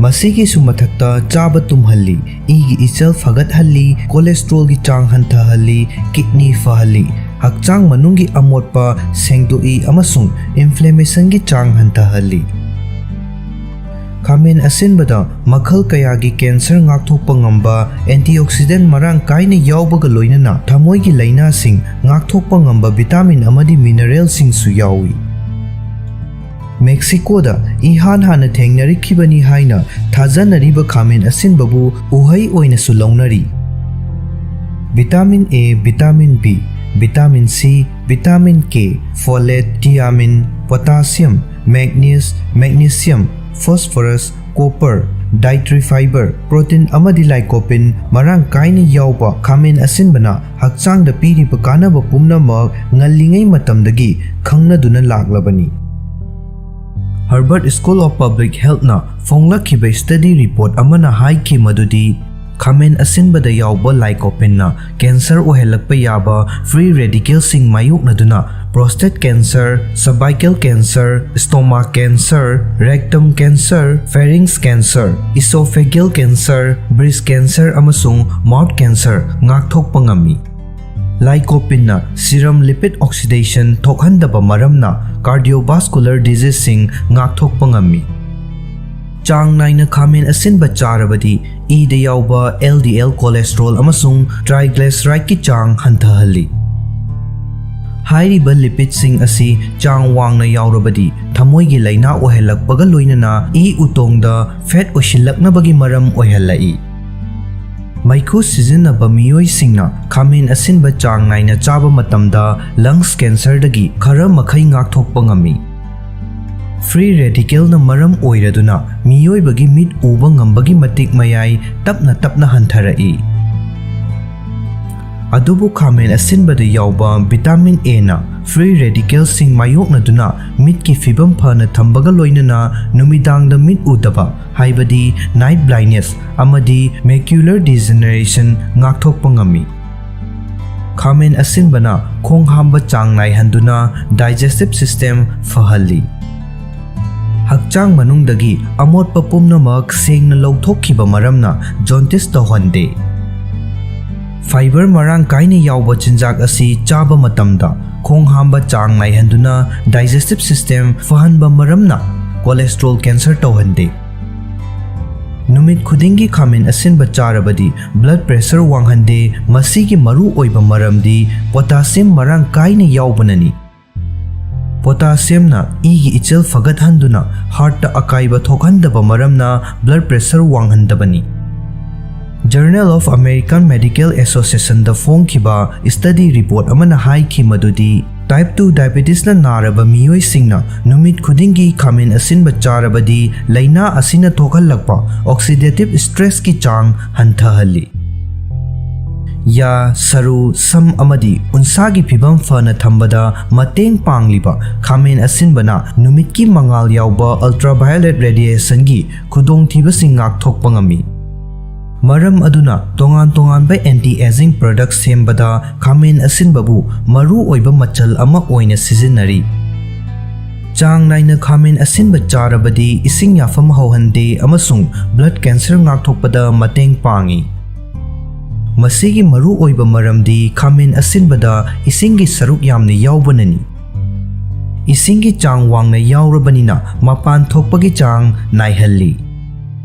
ꯃꯁꯤꯒꯤꯁꯨ ꯃꯊꯛꯇ ꯆꯥꯕ ꯇꯨꯝꯍꯜꯂꯤ, ꯏꯒꯤ ꯏꯆꯦꯜ ꯐꯒꯠꯍꯜꯂꯤ, cholesterolꯒꯤ ꯆꯥꯡ ꯍꯟꯊꯍꯜꯂꯤ, kidney ꯐꯍꯜꯂꯤ, ꯍꯛꯆꯥꯡ ꯃꯅꯨꯡꯒꯤ ꯑꯃꯣꯠꯄ ꯁꯦꯡꯗꯣꯛꯏ ꯑꯃꯁꯨꯡ inflammationꯒꯤ ꯆꯥꯡ ꯍꯟꯊꯍꯜꯂꯤ꯫ ꯈꯥꯃꯦꯟ ꯑꯁꯤꯟꯕꯗ ꯃꯈꯜ ꯀꯌꯥꯒꯤ cancer ꯉꯥꯛꯊꯣꯛꯄ ꯉꯝꯕ antioxidant ꯃꯔꯥꯡ ꯀꯥꯏꯅ ꯌꯥꯎꯕꯒ ꯂꯣꯏꯅꯅ ꯊꯃꯣꯏꯒꯤ ꯂꯥꯏꯅꯥꯁꯤꯡ ꯉꯥꯛꯊꯣꯛꯄ ꯉꯝꯕ vitamin ꯑꯃꯗꯤ mineralꯁꯤꯡꯁꯨ ꯌꯥꯎꯏ꯫ ꯃꯦꯛꯁꯤꯀꯣꯗ ꯏꯍꯥꯟ ꯍꯥꯟꯅ ꯊꯦꯡꯅꯔꯛꯈꯤꯕꯅꯤ ꯍꯥꯏꯅ ꯊꯥꯖꯅꯔꯤꯕ ꯈꯥꯃꯦꯟ ꯑꯁꯤꯟꯕꯕꯨ ꯎꯍꯩ ꯑꯣꯏꯅꯁꯨ ꯂꯧꯅꯔꯤ꯫ Vitamin A, vitamin B, vitamin C, vitamin K, folate, thiamine, potassium, manganese, magnesium, phosphorus, copper, dietary fiber, protein ꯑꯃꯗꯤ lycopene ꯃꯔꯥꯡ ꯀꯥꯏꯅ ꯌꯥꯎꯕ ꯈꯥꯃꯦꯟ ꯑꯁꯤꯟꯕꯅ ꯍꯛꯆꯥꯡꯗ ꯄꯤꯔꯤꯕ ꯀꯥꯟꯅꯕ ꯄꯨꯝꯅꯃꯛ ꯉꯜꯂꯤꯉꯩ ꯃꯇꯝꯗꯒꯤ ꯈꯪꯅꯗꯨꯅ ꯂꯥꯛꯂꯕꯅꯤ꯫ Harvard School of Public Healthꯅ ꯐꯣꯡꯂꯛꯈꯤꯕ study report ꯑꯃꯅ ꯍꯥꯏꯈꯤ ꯃꯗꯨꯗꯤ ꯈꯥꯃꯦꯟ ꯑꯁꯤꯟꯕꯗ ꯌꯥꯎꯕ lycopeneꯅ cancer ꯑꯣꯏꯍꯜꯂꯛꯄ ꯌꯥꯕ free radicalꯁꯤꯡ ꯃꯥꯌꯣꯛꯅꯗꯨꯅ prostate cancer, cervical cancer, stomach cancer, rectum cancer, pharynx cancer, esophageal cancer, breast cancer ꯑꯃꯁꯨꯡ mouth cancer ꯉꯥꯛꯊꯣꯛꯄ ꯉꯝꯃꯤ꯫ Lycopeneꯅ serum lipid oxidation ꯊꯣꯛꯍꯟꯗꯕ ꯃꯔꯝꯅ cardiovascular diseaseꯁꯤꯡ ꯉꯥꯛꯊꯣꯛꯄ ꯉꯝꯃꯤ꯫ ꯆꯥꯡ ꯅꯥꯏꯅ ꯈꯥꯃꯦꯟ ꯑꯁꯤꯟꯕ ꯆꯥꯔꯕꯗꯤ ꯏꯗ ꯌꯥꯎꯕ LDL cholesterol ꯑꯃꯁꯨꯡ triglycerideꯀꯤ ꯆꯥꯡ ꯍꯟꯊꯍꯜꯂꯤ꯫ ꯍꯥꯏꯔꯤꯕ lipidꯁꯤꯡ ꯑꯁꯤ ꯆꯥꯡ ꯋꯥꯡꯅ ꯌꯥꯎꯔꯕꯗꯤ ꯊꯃꯣꯏꯒꯤ ꯂꯥꯏꯅꯥ ꯑꯣꯏꯍꯜꯂꯛꯄꯒ ꯂꯣꯏꯅꯅ ꯏ ꯎꯇꯣꯡꯗ fat ꯑꯣꯏꯁꯤꯜꯂꯛꯅꯕꯒꯤ ꯃꯔꯝ ꯑꯣꯏꯍꯜꯂꯛꯏ꯫ ꯃꯩꯈꯨ ꯁꯤꯖꯤꯟꯅꯕ ꯃꯤꯑꯣꯏꯁꯤꯡꯅ ꯈꯥꯃꯦꯟ ꯑꯁꯤꯟꯕ ꯆꯥꯡ ꯅꯥꯏꯅ ꯆꯥꯕ ꯃꯇꯝꯗ lungs cancerꯗꯒꯤ ꯈꯔ ꯃꯈꯩ ꯉꯥꯛꯊꯣꯛꯄ ꯉꯝꯃꯤ꯫ Free radicalꯅ ꯃꯔꯝ ꯑꯣꯏꯔꯗꯨꯅ ꯃꯤꯑꯣꯏꯕꯒꯤ ꯃꯤꯠ ꯎꯕ ꯉꯝꯕꯒꯤ ꯃꯇꯤꯛ ꯃꯌꯥꯏ ꯇꯞꯅ ꯇꯞꯅ ꯍꯟꯊꯔꯛꯏ꯫ ꯑꯗꯨꯕꯨ ꯈꯥꯃꯦꯟ ꯑꯁꯤꯟꯕꯗ ꯌꯥꯎꯕ vitamin Aꯅ free radicalꯁꯤꯡ ꯃꯥꯌꯣꯛꯅꯗꯨꯅ ꯃꯤꯠꯀꯤ ꯐꯤꯕꯝ ꯐꯅ ꯊꯝꯕꯒ ꯂꯣꯏꯅꯅ ꯅꯨꯃꯤꯗꯥꯡꯗ ꯃꯤꯠ ꯎꯗꯕ, ꯍꯥꯏꯕꯗꯤ night blindness ꯑꯃꯗꯤ macular degeneration ꯉꯥꯛꯊꯣꯛꯄ ꯉꯝꯃꯤ꯫ ꯈꯥꯃꯦꯟ ꯑꯁꯤꯟꯕꯅ ꯈꯣꯡ ꯍꯥꯝꯕ ꯆꯥꯡ ꯅꯥꯏꯍꯟꯗꯨꯅ digestive system ꯐꯍꯜꯂꯤ꯫ ꯍꯛꯆꯥꯡ ꯃꯅꯨꯡꯗꯒꯤ ꯑꯃꯣꯠꯄ ꯄꯨꯝꯅꯃꯛ ꯁꯦꯡꯅ ꯂꯧꯊꯣꯛꯈꯤꯕ ꯃꯔꯝꯅ jaundice ꯇꯧꯍꯟꯗꯦ꯫ Fiber ꯃꯔꯥꯡ ꯀꯥꯏꯅ ꯌꯥꯎꯕ ꯆꯤꯟꯖꯥꯛ ꯑꯁꯤ ꯆꯥꯕ ꯃꯇꯝꯗ ꯈꯣꯡ ꯍꯥꯝꯕ ꯆꯥꯡ ꯅꯥꯏꯍꯟꯗꯨꯅ digestive system ꯐꯍꯟꯕ ꯃꯔꯝꯅ cholesterol cancer ꯇꯧꯍꯟꯗꯦ꯫ ꯅꯨꯃꯤꯠ ꯈꯨꯗꯤꯡꯒꯤ ꯈꯥꯃꯦꯟ ꯑꯁꯤꯟꯕ ꯆꯥꯔꯕꯗꯤ blood pressure ꯋꯥꯡꯍꯟꯗꯦ꯫ ꯃꯁꯤꯒꯤ ꯃꯔꯨ ꯑꯣꯏꯕ ꯃꯔꯝꯗꯤ potassium ꯃꯔꯥꯡ ꯀꯥꯏꯅ ꯌꯥꯎꯕꯅꯅꯤ꯫ Potassiumꯅ ꯏꯒꯤ ꯏꯆꯦꯜ ꯐꯒꯠꯍꯟꯗꯨꯅ heartꯇ ꯑꯀꯥꯏꯕ ꯊꯣꯛꯍꯟꯗꯕ ꯃꯔꯝꯅ blood pressure ꯋꯥꯡꯍꯟꯗꯕꯅꯤ꯫ Journal of American Medical Associationꯗ ꯐꯣꯡꯈꯤꯕ study report ꯑꯃꯅ ꯍꯥꯏꯈꯤ ꯃꯗꯨꯗꯤ type two diabetesꯅ ꯅꯥꯔꯕ ꯃꯤꯑꯣꯏꯁꯤꯡꯅ ꯅꯨꯃꯤꯠ ꯈꯨꯗꯤꯡꯒꯤ ꯈꯥꯃꯦꯟ ꯑꯁꯤꯟꯕ ꯆꯥꯔꯕꯗꯤ ꯂꯥꯏꯅꯥ ꯑꯁꯤꯅ ꯊꯣꯛꯍꯜꯂꯛꯄ oxidative stressꯀꯤ ꯆꯥꯡ ꯍꯟꯊꯍꯜꯂꯤ꯫ ꯌꯥ, ꯁꯔꯨ, ꯁꯝ ꯑꯃꯗꯤ ꯎꯟꯁꯥꯒꯤ ꯐꯤꯕꯝ ꯐꯅ ꯊꯝꯕꯗ ꯃꯇꯦꯡ ꯄꯥꯡꯂꯤꯕ ꯈꯥꯃꯦꯟ ꯑꯁꯤꯟꯕꯅ ꯅꯨꯃꯤꯠꯀꯤ ꯃꯉꯥꯜ ꯌꯥꯎꯕ ultraviolet radiationꯒꯤ ꯈꯨꯗꯣꯡꯊꯤꯕꯁꯤꯡ ꯉꯥꯛꯊꯣꯛꯄ ꯉꯝꯃꯤ꯫ ꯃꯔꯝ ꯑꯗꯨꯅ ꯇꯣꯉꯥꯟ ꯇꯣꯉꯥꯟꯕ anti aging product ꯁꯦꯝꯕꯗ ꯈꯥꯃꯦꯟ ꯑꯁꯤꯟꯕꯕꯨ ꯃꯔꯨ ꯑꯣꯏꯕ ꯃꯆꯜ ꯑꯃ ꯑꯣꯏꯅ ꯁꯤꯖꯤꯟꯅꯔꯤ꯫ ꯆꯥꯡ ꯅꯥꯏꯅ ꯈꯥꯃꯦꯟ ꯑꯁꯤꯟꯕ ꯆꯥꯔꯕꯗꯤ ꯏꯁꯤꯡ ꯌꯥꯐꯝ ꯍꯧꯍꯟꯗꯦ ꯑꯃꯁꯨꯡ blood cancer ꯉꯥꯛꯊꯣꯛꯄꯗ ꯃꯇꯦꯡ ꯄꯥꯡꯏ꯫ ꯃꯁꯤꯒꯤ ꯃꯔꯨ ꯑꯣꯏꯕ ꯃꯔꯝꯗꯤ ꯈꯥꯃꯦꯟ ꯑꯁꯤꯟꯕꯗ ꯏꯁꯤꯡꯒꯤ ꯁꯔꯨꯛ ꯌꯥꯝꯅ ꯌꯥꯎꯕꯅꯅꯤ꯫ ꯏꯁꯤꯡꯒꯤ ꯆꯥꯡ ꯋꯥꯡꯅ ꯌꯥꯎꯔꯕꯅꯤꯅ ꯃꯄꯥꯟ ꯊꯣꯛꯄꯒꯤ ꯆꯥꯡ ꯅꯥꯏꯍꯜꯂꯤ꯫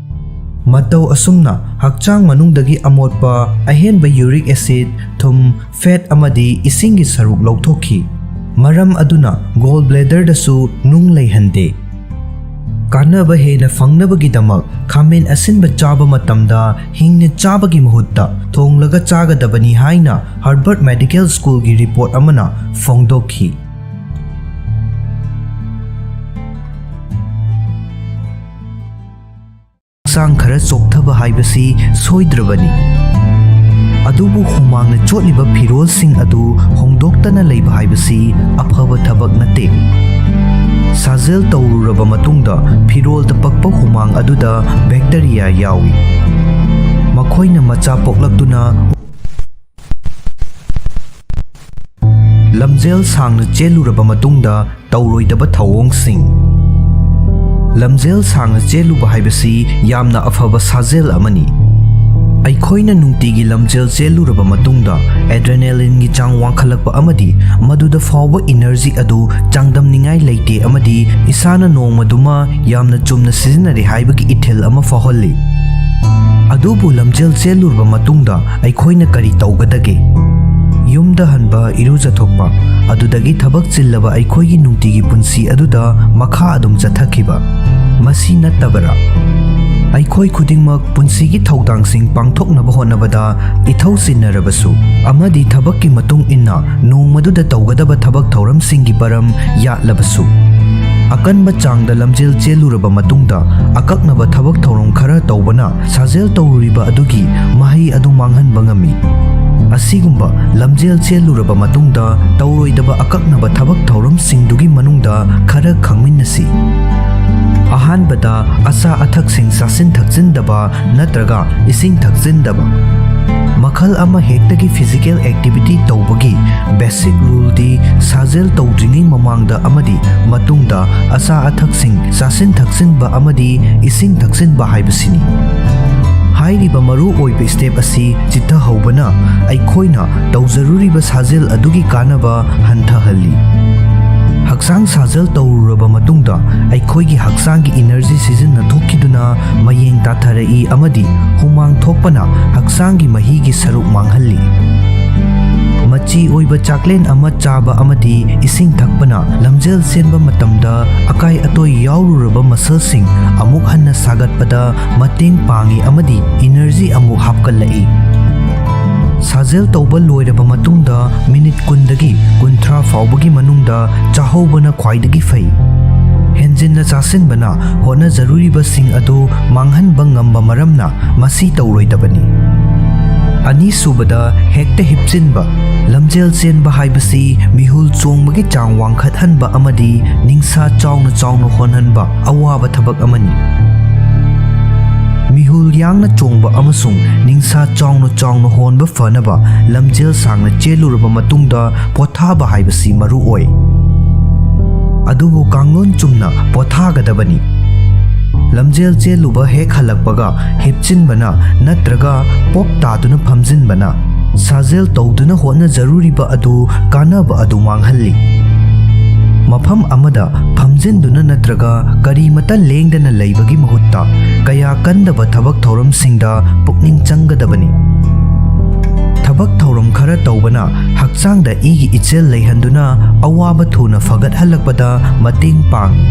ꯃꯇꯧ ꯑꯁꯨꯝꯅ ꯍꯛꯆꯥꯡ ꯃꯅꯨꯡꯗꯒꯤ ꯑꯃꯣꯠꯄ, ꯑꯍꯦꯟꯕ uric acid, ꯊꯨꯝ, fat ꯑꯃꯗꯤ ꯏꯁꯤꯡꯒꯤ ꯁꯔꯨꯛ ꯂꯧꯊꯣꯛꯈꯤ꯫ ꯃꯔꯝ ꯑꯗꯨꯅ gall bladderꯗꯁꯨ ꯅꯨꯡ ꯂꯩꯍꯟꯗꯦ꯫ ꯀꯥꯟꯅꯕ ꯍꯦꯟꯅ ꯐꯪꯅꯕꯒꯤꯗꯃꯛ ꯈꯥꯃꯦꯟ ꯑꯁꯤꯟꯕ ꯆꯥꯕ ꯃꯇꯝꯗ ꯍꯤꯡꯅ ꯆꯥꯕꯒꯤ ꯃꯍꯨꯠꯇ ꯊꯣꯡꯂꯒ ꯆꯥꯒꯗꯕꯅꯤ ꯍꯥꯏꯅ Harvard Medical Schoolꯒꯤ report ꯑꯃꯅ ꯐꯣꯡꯗꯣꯛꯈꯤ꯫ ꯍꯛꯆꯥꯡ ꯈꯔ ꯆꯣꯛꯊꯕ ꯍꯥꯏꯕꯁꯤ ꯁꯣꯏꯗ꯭ꯔꯕꯅꯤ, ꯑꯗꯨꯕꯨ ꯍꯨꯃꯥꯡꯅ ꯆꯣꯠꯂꯤꯕ ꯐꯤꯔꯣꯜꯁꯤꯡ ꯑꯗꯨ ꯍꯣꯡꯗꯣꯛꯇꯅ ꯂꯩꯕ ꯍꯥꯏꯕꯁꯤ ꯑꯐꯕ ꯊꯕꯛ ꯅꯠꯇꯦ꯫ ꯁꯥꯖꯦꯜ ꯇꯧꯔꯨꯔꯕ ꯃꯇꯨꯡꯗ ꯐꯤꯔꯣꯜꯗ ꯄꯛꯄ ꯍꯨꯃꯥꯡ ꯑꯗꯨꯗ bacteria ꯌꯥꯎꯏ꯫ ꯃꯈꯣꯏꯅ ꯃꯆꯥ ꯄꯣꯛꯂꯛꯇꯨꯅ ꯂꯝꯖꯦꯜ ꯁꯥꯡꯅ ꯆꯦꯜꯂꯨꯔꯕ ꯃꯇꯨꯡꯗ ꯇꯧꯔꯣꯏꯗꯕ ꯊꯧꯑꯣꯡꯁꯤꯡ꯫ ꯂꯝꯖꯦꯜ ꯁꯥꯡꯅ ꯆꯦꯜꯂꯨꯕ ꯍꯥꯏꯕꯁꯤ ꯌꯥꯝꯅ ꯑꯐꯕ ꯁꯥꯖꯦꯜ ꯑꯃꯅꯤ꯫ ꯑꯩꯈꯣꯏꯅ ꯅꯨꯡꯇꯤꯒꯤ ꯂꯝꯖꯦꯜ ꯆꯦꯜꯂꯨꯔꯕ ꯃꯇꯨꯡꯗ adrenalineꯒꯤ ꯆꯥꯡ ꯋꯥꯡꯈꯠꯂꯛꯄ ꯑꯃꯗꯤ ꯃꯗꯨꯗ ꯐꯥꯎꯕ energy ꯑꯗꯨ ꯆꯥꯡꯗꯝꯅꯤꯡꯉꯥꯏ ꯂꯩꯇꯦ, ꯑꯃꯗꯤ ꯏꯁꯥꯅ ꯅꯣꯡꯃꯗꯨꯃ ꯌꯥꯝꯅ ꯆꯨꯝꯅ ꯁꯤꯖꯤꯟꯅꯔꯦ ꯍꯥꯏꯕꯒꯤ ꯏꯊꯤꯜ ꯑꯃ ꯐꯥꯎꯍꯜꯂꯤ꯫ ꯑꯗꯨꯕꯨ ꯂꯝꯖꯦꯜ ꯆꯦꯜꯂꯨꯔꯕ ꯃꯇꯨꯡꯗ ꯑꯩꯈꯣꯏꯅ ꯀꯔꯤ ꯇꯧꯒꯗꯒꯦ? ꯌꯨꯝꯗ ꯍꯟꯕ, ꯏꯔꯨꯖꯊꯣꯛꯄ, ꯑꯗꯨꯗꯒꯤ ꯊꯕꯛ ꯆꯤꯜꯂꯕ ꯑꯩꯈꯣꯏꯒꯤ ꯅꯨꯡꯇꯤꯒꯤ ꯄꯨꯟꯁꯤ ꯑꯗꯨꯗ ꯃꯈꯥ ꯑꯗꯨꯝ ꯆꯠꯊꯈꯤꯕ, ꯃꯁꯤ ꯅꯠꯇꯕꯔꯥ? ꯑꯩꯈꯣꯏ ꯈꯨꯗꯤꯡꯃꯛ ꯄꯨꯟꯁꯤꯒꯤ ꯊꯧꯗꯥꯡꯁꯤꯡ ꯄꯥꯡꯊꯣꯛꯅꯕ ꯍꯣꯠꯅꯕꯗ ꯏꯊꯧ ꯆꯤꯟꯅꯔꯕꯁꯨ ꯑꯃꯗꯤ ꯊꯕꯛꯀꯤ ꯃꯇꯨꯡ ꯏꯟꯅ ꯅꯣꯡꯃꯗꯨꯗ ꯇꯧꯒꯗꯕ ꯊꯕꯛ ꯊꯧꯔꯝꯁꯤꯡꯒꯤ ꯄꯔꯝ ꯌꯥꯠꯂꯕꯁꯨ, ꯑꯀꯟꯕ ꯆꯥꯡꯗ ꯂꯝꯖꯦꯜ ꯆꯦꯜꯂꯨꯔꯕ ꯃꯇꯨꯡꯗ ꯑꯀꯛꯅꯕ ꯊꯕꯛ ꯊꯧꯔꯝ ꯈꯔ ꯇꯧꯕꯅ ꯁꯥꯖꯦꯜ ꯇꯧꯔꯨꯔꯤꯕ ꯑꯗꯨꯒꯤ ꯃꯍꯩ ꯑꯗꯨ ꯃꯥꯡꯍꯟꯕ ꯉꯝꯃꯤ꯫ ꯑꯁꯤꯒꯨꯝꯕ ꯂꯝꯖꯦꯜ ꯆꯦꯜꯂꯨꯔꯕ ꯃꯇꯨꯡꯗ ꯇꯧꯔꯣꯏꯗꯕ ꯑꯀꯛꯅꯕ ꯊꯕꯛ ꯊꯧꯔꯝꯁꯤꯡꯗꯨꯒꯤ ꯃꯅꯨꯡꯗ ꯈꯔ ꯈꯪꯃꯤꯟꯅꯁꯤ꯫ ꯑꯍꯥꯟꯕꯗ, ꯑꯆꯥ ꯑꯊꯛꯁꯤꯡ ꯆꯥꯁꯤꯟ ꯊꯛꯆꯤꯟꯗꯕ ꯅꯠꯇ꯭ꯔꯒ ꯏꯁꯤꯡ ꯊꯛꯆꯤꯟꯗꯕ꯫ ꯃꯈꯜ ꯑꯃ ꯍꯦꯛꯇꯒꯤ physical activity ꯇꯧꯕꯒꯤ basic ruleꯗꯤ ꯁꯥꯖꯦꯜ ꯇꯧꯗ꯭ꯔꯤꯉꯩ ꯃꯃꯥꯡꯗ ꯑꯃꯗꯤ ꯃꯇꯨꯡꯗ ꯑꯆꯥ ꯑꯊꯛꯁꯤꯡ ꯆꯥꯁꯤꯟ ꯊꯛꯆꯤꯟꯕ ꯑꯃꯗꯤ ꯏꯁꯤꯡ ꯊꯛꯆꯤꯟꯕ ꯍꯥꯏꯕꯁꯤꯅꯤ꯫ ꯍꯥꯏꯔꯤꯕ ꯃꯔꯨ ꯑꯣꯏꯕ step ꯑꯁꯤ ꯆꯤꯠꯊꯍꯧꯕꯅ ꯑꯩꯈꯣꯏꯅ ꯇꯧꯖꯔꯨꯔꯤꯕ ꯁꯥꯖꯦꯜ ꯑꯗꯨꯒꯤ ꯀꯥꯟꯅꯕ ꯍꯟꯊꯍꯜꯂꯤ꯫ ꯍꯛꯆꯥꯡ ꯁꯥꯖꯦꯜ ꯇꯧꯔꯨꯔꯕ ꯃꯇꯨꯡꯗ ꯑꯩꯈꯣꯏꯒꯤ ꯍꯛꯆꯥꯡꯒꯤ energy ꯁꯤꯖꯤꯟꯅꯊꯣꯛꯈꯤꯗꯨꯅ ꯃꯌꯦꯡ ꯇꯥꯊꯔꯛꯏ ꯑꯃꯗꯤ ꯍꯨꯃꯥꯡ ꯊꯣꯛꯄꯅ ꯍꯛꯆꯥꯡꯒꯤ ꯃꯍꯤꯒꯤ ꯁꯔꯨꯛ ꯃꯥꯡꯍꯜꯂꯤ꯫ ꯃꯆꯤ ꯃꯆꯤ ꯑꯣꯏꯕ ꯆꯥꯛꯂꯦꯟ ꯑꯃ ꯆꯥꯕ ꯑꯃꯗꯤ ꯏꯁꯤꯡ ꯊꯛꯄꯅ ꯂꯝꯖꯦꯜ ꯆꯦꯟꯕ ꯃꯇꯝꯗ ꯑꯀꯥꯏ ꯑꯇꯣꯏ ꯌꯥꯎꯔꯨꯔꯕ ꯃꯁꯜꯁꯤꯡ ꯑꯃꯨꯛ ꯍꯟꯅ ꯁꯥꯒꯠꯄꯗ ꯃꯇꯦꯡ ꯄꯥꯡꯏ ꯑꯃꯗꯤ ꯏꯅꯔꯖꯤ ꯑꯃꯨꯛ ꯍꯥꯞꯀꯠꯂꯛꯏ꯫ ꯁꯥꯖꯦꯜ ꯇꯧꯕ ꯂꯣꯏꯔꯕ ꯃꯇꯨꯡꯗ ꯃꯤꯅꯤꯠ ꯀꯨꯟꯗꯒꯤ ꯀꯨꯟꯊ꯭ꯔꯥ ꯐꯥꯎꯕꯒꯤ ꯃꯅꯨꯡꯗ ꯆꯥꯍꯧꯕꯅ ꯈ꯭ꯋꯥꯏꯗꯒꯤ ꯐꯩ꯫ ꯍꯦꯟꯖꯤꯟꯅ ꯆꯥꯁꯤꯟꯕꯅ ꯍꯣꯠꯅꯖꯔꯨꯔꯤꯕꯁꯤꯡ ꯑꯗꯨ ꯃꯥꯡꯍꯟꯕ ꯉꯝꯕ ꯃꯔꯝꯅ ꯃꯁꯤ ꯇꯧꯔꯣꯏꯗꯕꯅꯤ꯫ ꯑꯅꯤꯁꯨꯕꯗ, ꯍꯦꯛꯇ ꯍꯤꯞꯆꯤꯟꯕ꯫ ꯂꯝꯖꯦꯜ ꯆꯦꯟꯕ ꯍꯥꯏꯕꯁꯤ ꯃꯤꯍꯨꯜ ꯆꯣꯡꯕꯒꯤ ꯆꯥꯡ ꯋꯥꯡꯈꯠꯍꯟꯕ ꯑꯃꯗꯤ ꯅꯤꯡꯁꯥ ꯆꯥꯎꯅ ꯆꯥꯎꯅ ꯍꯣꯟꯍꯟꯕ ꯑꯋꯥꯕ ꯊꯕꯛ ꯑꯃꯅꯤ꯫ ꯃꯤꯍꯨꯜ ꯌꯥꯡꯅ ꯆꯣꯡꯕ ꯑꯃꯁꯨꯡ ꯅꯤꯡꯁꯥ ꯆꯥꯎꯅ ꯆꯥꯎꯅ ꯍꯣꯟꯕ ꯐꯅꯕ ꯂꯝꯖꯦꯜ ꯁꯥꯡꯅ ꯆꯦꯜꯂꯨꯔꯕ ꯃꯇꯨꯡꯗ ꯄꯣꯊꯥꯕ ꯍꯥꯏꯕꯁꯤ ꯃꯔꯨ ꯑꯣꯏ꯫ ꯑꯗꯨꯕꯨ ꯀꯥꯡꯂꯣꯟ ꯆꯨꯝꯅ ꯄꯣꯊꯥꯒꯗꯕꯅꯤ꯫ ꯂꯝꯖꯦꯜ ꯆꯦꯜꯂꯨꯕ ꯍꯦꯛ ꯍꯜꯂꯛꯄꯒ ꯍꯤꯞꯆꯤꯟꯕꯅ ꯅꯠꯇ꯭ꯔꯒ ꯄꯣꯞ ꯇꯥꯗꯨꯅ ꯐꯝꯖꯤꯟꯕꯅ ꯁꯥꯖꯦꯜ ꯇꯧꯗꯨꯅ ꯍꯣꯠꯅꯖꯔꯨꯔꯤꯕ ꯑꯗꯨ ꯀꯥꯟꯅꯕ ꯑꯗꯨ ꯃꯥꯡꯍꯜꯂꯤ꯫ ꯃꯐꯝ ꯑꯃꯗ ꯐꯝꯖꯤꯟꯗꯨꯅ ꯅꯠꯇ꯭ꯔꯒ ꯀꯔꯤꯃꯇ ꯂꯦꯡꯗꯅ ꯂꯩꯕꯒꯤ ꯃꯍꯨꯠꯇ ꯀꯌꯥ ꯀꯟꯗꯕ ꯊꯕꯛ ꯊꯧꯔꯝꯁꯤꯡꯗ ꯄꯨꯛꯅꯤꯡ ꯆꯪꯒꯗꯕꯅꯤ꯫ ꯊꯕꯛ ꯊꯧꯔꯝ ꯈꯔ ꯇꯧꯕꯅ ꯍꯛꯆꯥꯡꯗ ꯏꯒꯤ ꯏꯆꯦꯜ ꯂꯩꯍꯟꯗꯨꯅ ꯑꯋꯥꯕ ꯊꯨꯅ ꯐꯒꯠꯍꯜꯂꯛꯄꯗ ꯃꯇꯦꯡ ꯄꯥꯡꯏ꯫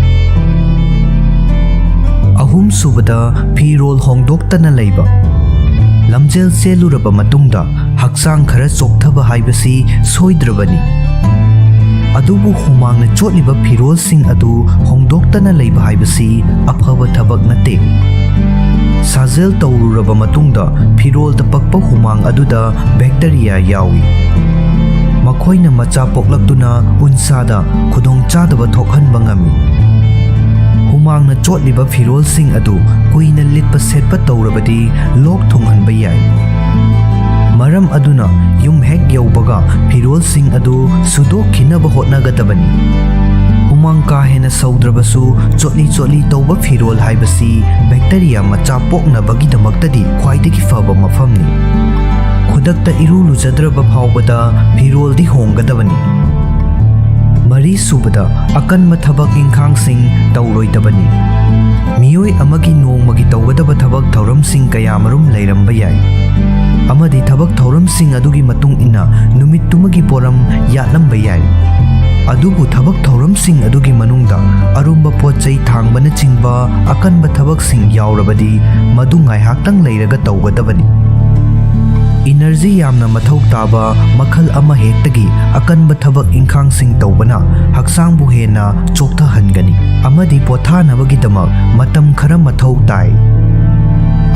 ꯑꯍꯨꯝꯁꯨꯕꯗ, ꯐꯤꯔꯣꯜ ꯍꯣꯡꯗꯣꯛꯇꯅ ꯂꯩꯕ꯫ ꯂꯝꯖꯦꯜ ꯆꯦꯜꯂꯨꯔꯕ ꯃꯇꯨꯡꯗ ꯍꯛꯆꯥꯡ ꯈꯔ ꯆꯣꯛꯊꯕ ꯍꯥꯏꯕꯁꯤ ꯁꯣꯏꯗ꯭ꯔꯕꯅꯤ꯫ ꯑꯗꯨꯕꯨ ꯍꯨꯃꯥꯡꯅ ꯆꯣꯠꯂꯤꯕ ꯐꯤꯔꯣꯜꯁꯤꯡ ꯑꯗꯨ ꯍꯣꯡꯗꯣꯛꯇꯅ ꯂꯩꯕ ꯍꯥꯏꯕꯁꯤ ꯑꯐꯕ ꯊꯕꯛ ꯅꯠꯇꯦ꯫ ꯁꯥꯖꯦꯜ ꯇꯧꯔꯨꯔꯕ ꯃꯇꯨꯡꯗ ꯐꯤꯔꯣꯜꯗ ꯄꯛꯄ ꯍꯨꯃꯥꯡ ꯑꯗꯨꯗ ꯕꯦꯛꯇꯔꯤꯌꯥ ꯌꯥꯎꯏ꯫ ꯃꯈꯣꯏꯅ ꯃꯆꯥ ꯄꯣꯛꯂꯛꯇꯨꯅ ꯎꯟꯁꯥꯗ ꯈꯨꯗꯣꯡꯆꯥꯗꯕ ꯊꯣꯛꯍꯟꯕ ꯉꯝꯃꯤ꯫ ꯍꯨꯃꯥꯡꯅ ꯆꯣꯠꯂꯤꯕ ꯐꯤꯔꯣꯜꯁꯤꯡ ꯑꯗꯨ ꯀꯨꯏꯅ ꯂꯤꯠꯄ ꯁꯦꯠꯄ ꯇꯧꯔꯕꯗꯤ ꯂꯣꯛ ꯊꯨꯡꯍꯟꯕ ꯌꯥꯏ꯫ ꯃꯔꯝ ꯑꯗꯨꯅ ꯌꯨꯝ ꯍꯦꯛ ꯌꯧꯕꯒ ꯐꯤꯔꯣꯜꯁꯤꯡ ꯑꯗꯨ ꯁꯨꯗꯣꯛꯈꯤꯅꯕ ꯍꯣꯠꯅꯒꯗꯕꯅꯤ꯫ ꯍꯨꯃꯥꯡ ꯀꯥ ꯍꯦꯟꯅ ꯁꯧꯗ꯭ꯔꯕꯁꯨ, ꯆꯣꯠꯂꯤ ꯆꯣꯠꯂꯤ ꯇꯧꯕ ꯐꯤꯔꯣꯜ ꯍꯥꯏꯕꯁꯤ ꯕꯦꯛꯇꯔꯤꯌꯥ ꯃꯆꯥ ꯄꯣꯛꯅꯕꯒꯤꯗꯃꯛꯇꯗꯤ ꯈ꯭ꯋꯥꯏꯗꯒꯤ ꯐꯕ ꯃꯐꯝꯅꯤ꯫ ꯈꯨꯗꯛꯇ ꯏꯔꯨ ꯂꯨꯖꯗ꯭ꯔꯕ ꯐꯥꯎꯕꯗ ꯐꯤꯔꯣꯜꯗꯤ ꯍꯣꯡꯒꯗꯕꯅꯤ꯫ ꯃꯔꯤꯁꯨꯕꯗ, ꯑꯀꯟꯕ ꯊꯕꯛ ꯏꯪꯈꯥꯡꯁꯤꯡ ꯇꯧꯔꯣꯏꯗꯕꯅꯤ꯫ ꯃꯤꯑꯣꯏ ꯑꯃꯒꯤ ꯅꯣꯡꯃꯒꯤ ꯇꯧꯒꯗꯕ ꯊꯕꯛ ꯊꯧꯔꯝꯁꯤꯡ ꯀꯌꯥꯃꯔꯨꯝ ꯂꯩꯔꯝꯕ ꯌꯥꯏ꯫ ꯑꯃꯗꯤ ꯊꯕꯛ ꯊꯧꯔꯝꯁꯤꯡ ꯑꯗꯨꯒꯤ ꯃꯇꯨꯡ ꯏꯟꯅ ꯅꯨꯃꯤꯠꯇꯨꯃꯒꯤ ꯄꯣꯔꯝ ꯌꯥꯠꯂꯝꯕ ꯌꯥꯏ꯫ ꯑꯗꯨꯕꯨ ꯊꯕꯛ ꯊꯧꯔꯝꯁꯤꯡ ꯑꯗꯨꯒꯤ ꯃꯅꯨꯡꯗ ꯑꯔꯨꯝꯕ ꯄꯣꯠ ꯆꯩ ꯊꯥꯡꯕꯅꯆꯤꯡꯕ ꯑꯀꯟꯕ ꯊꯕꯛꯁꯤꯡ ꯌꯥꯎꯔꯕꯗꯤ ꯃꯗꯨ ꯉꯥꯏꯍꯥꯛꯇꯪ ꯂꯩꯔꯒ ꯇꯧꯒꯗꯕꯅꯤ꯫ ꯏꯅꯔꯖꯤ ꯌꯥꯝꯅ ꯃꯊꯧ ꯇꯥꯕ ꯃꯈꯜ ꯑꯃ ꯍꯦꯛꯇꯒꯤ ꯑꯀꯟꯕ ꯊꯕꯛ ꯏꯪꯈꯥꯡꯁꯤꯡ ꯇꯧꯕꯅ ꯍꯛꯆꯥꯡꯕꯨ ꯍꯦꯟꯅ ꯆꯣꯛꯊꯍꯟꯒꯅꯤ ꯑꯃꯗꯤ ꯄꯣꯊꯥꯅꯕꯒꯤꯗꯃꯛ ꯃꯇꯝ ꯈꯔ ꯃꯊꯧ ꯇꯥꯏ꯫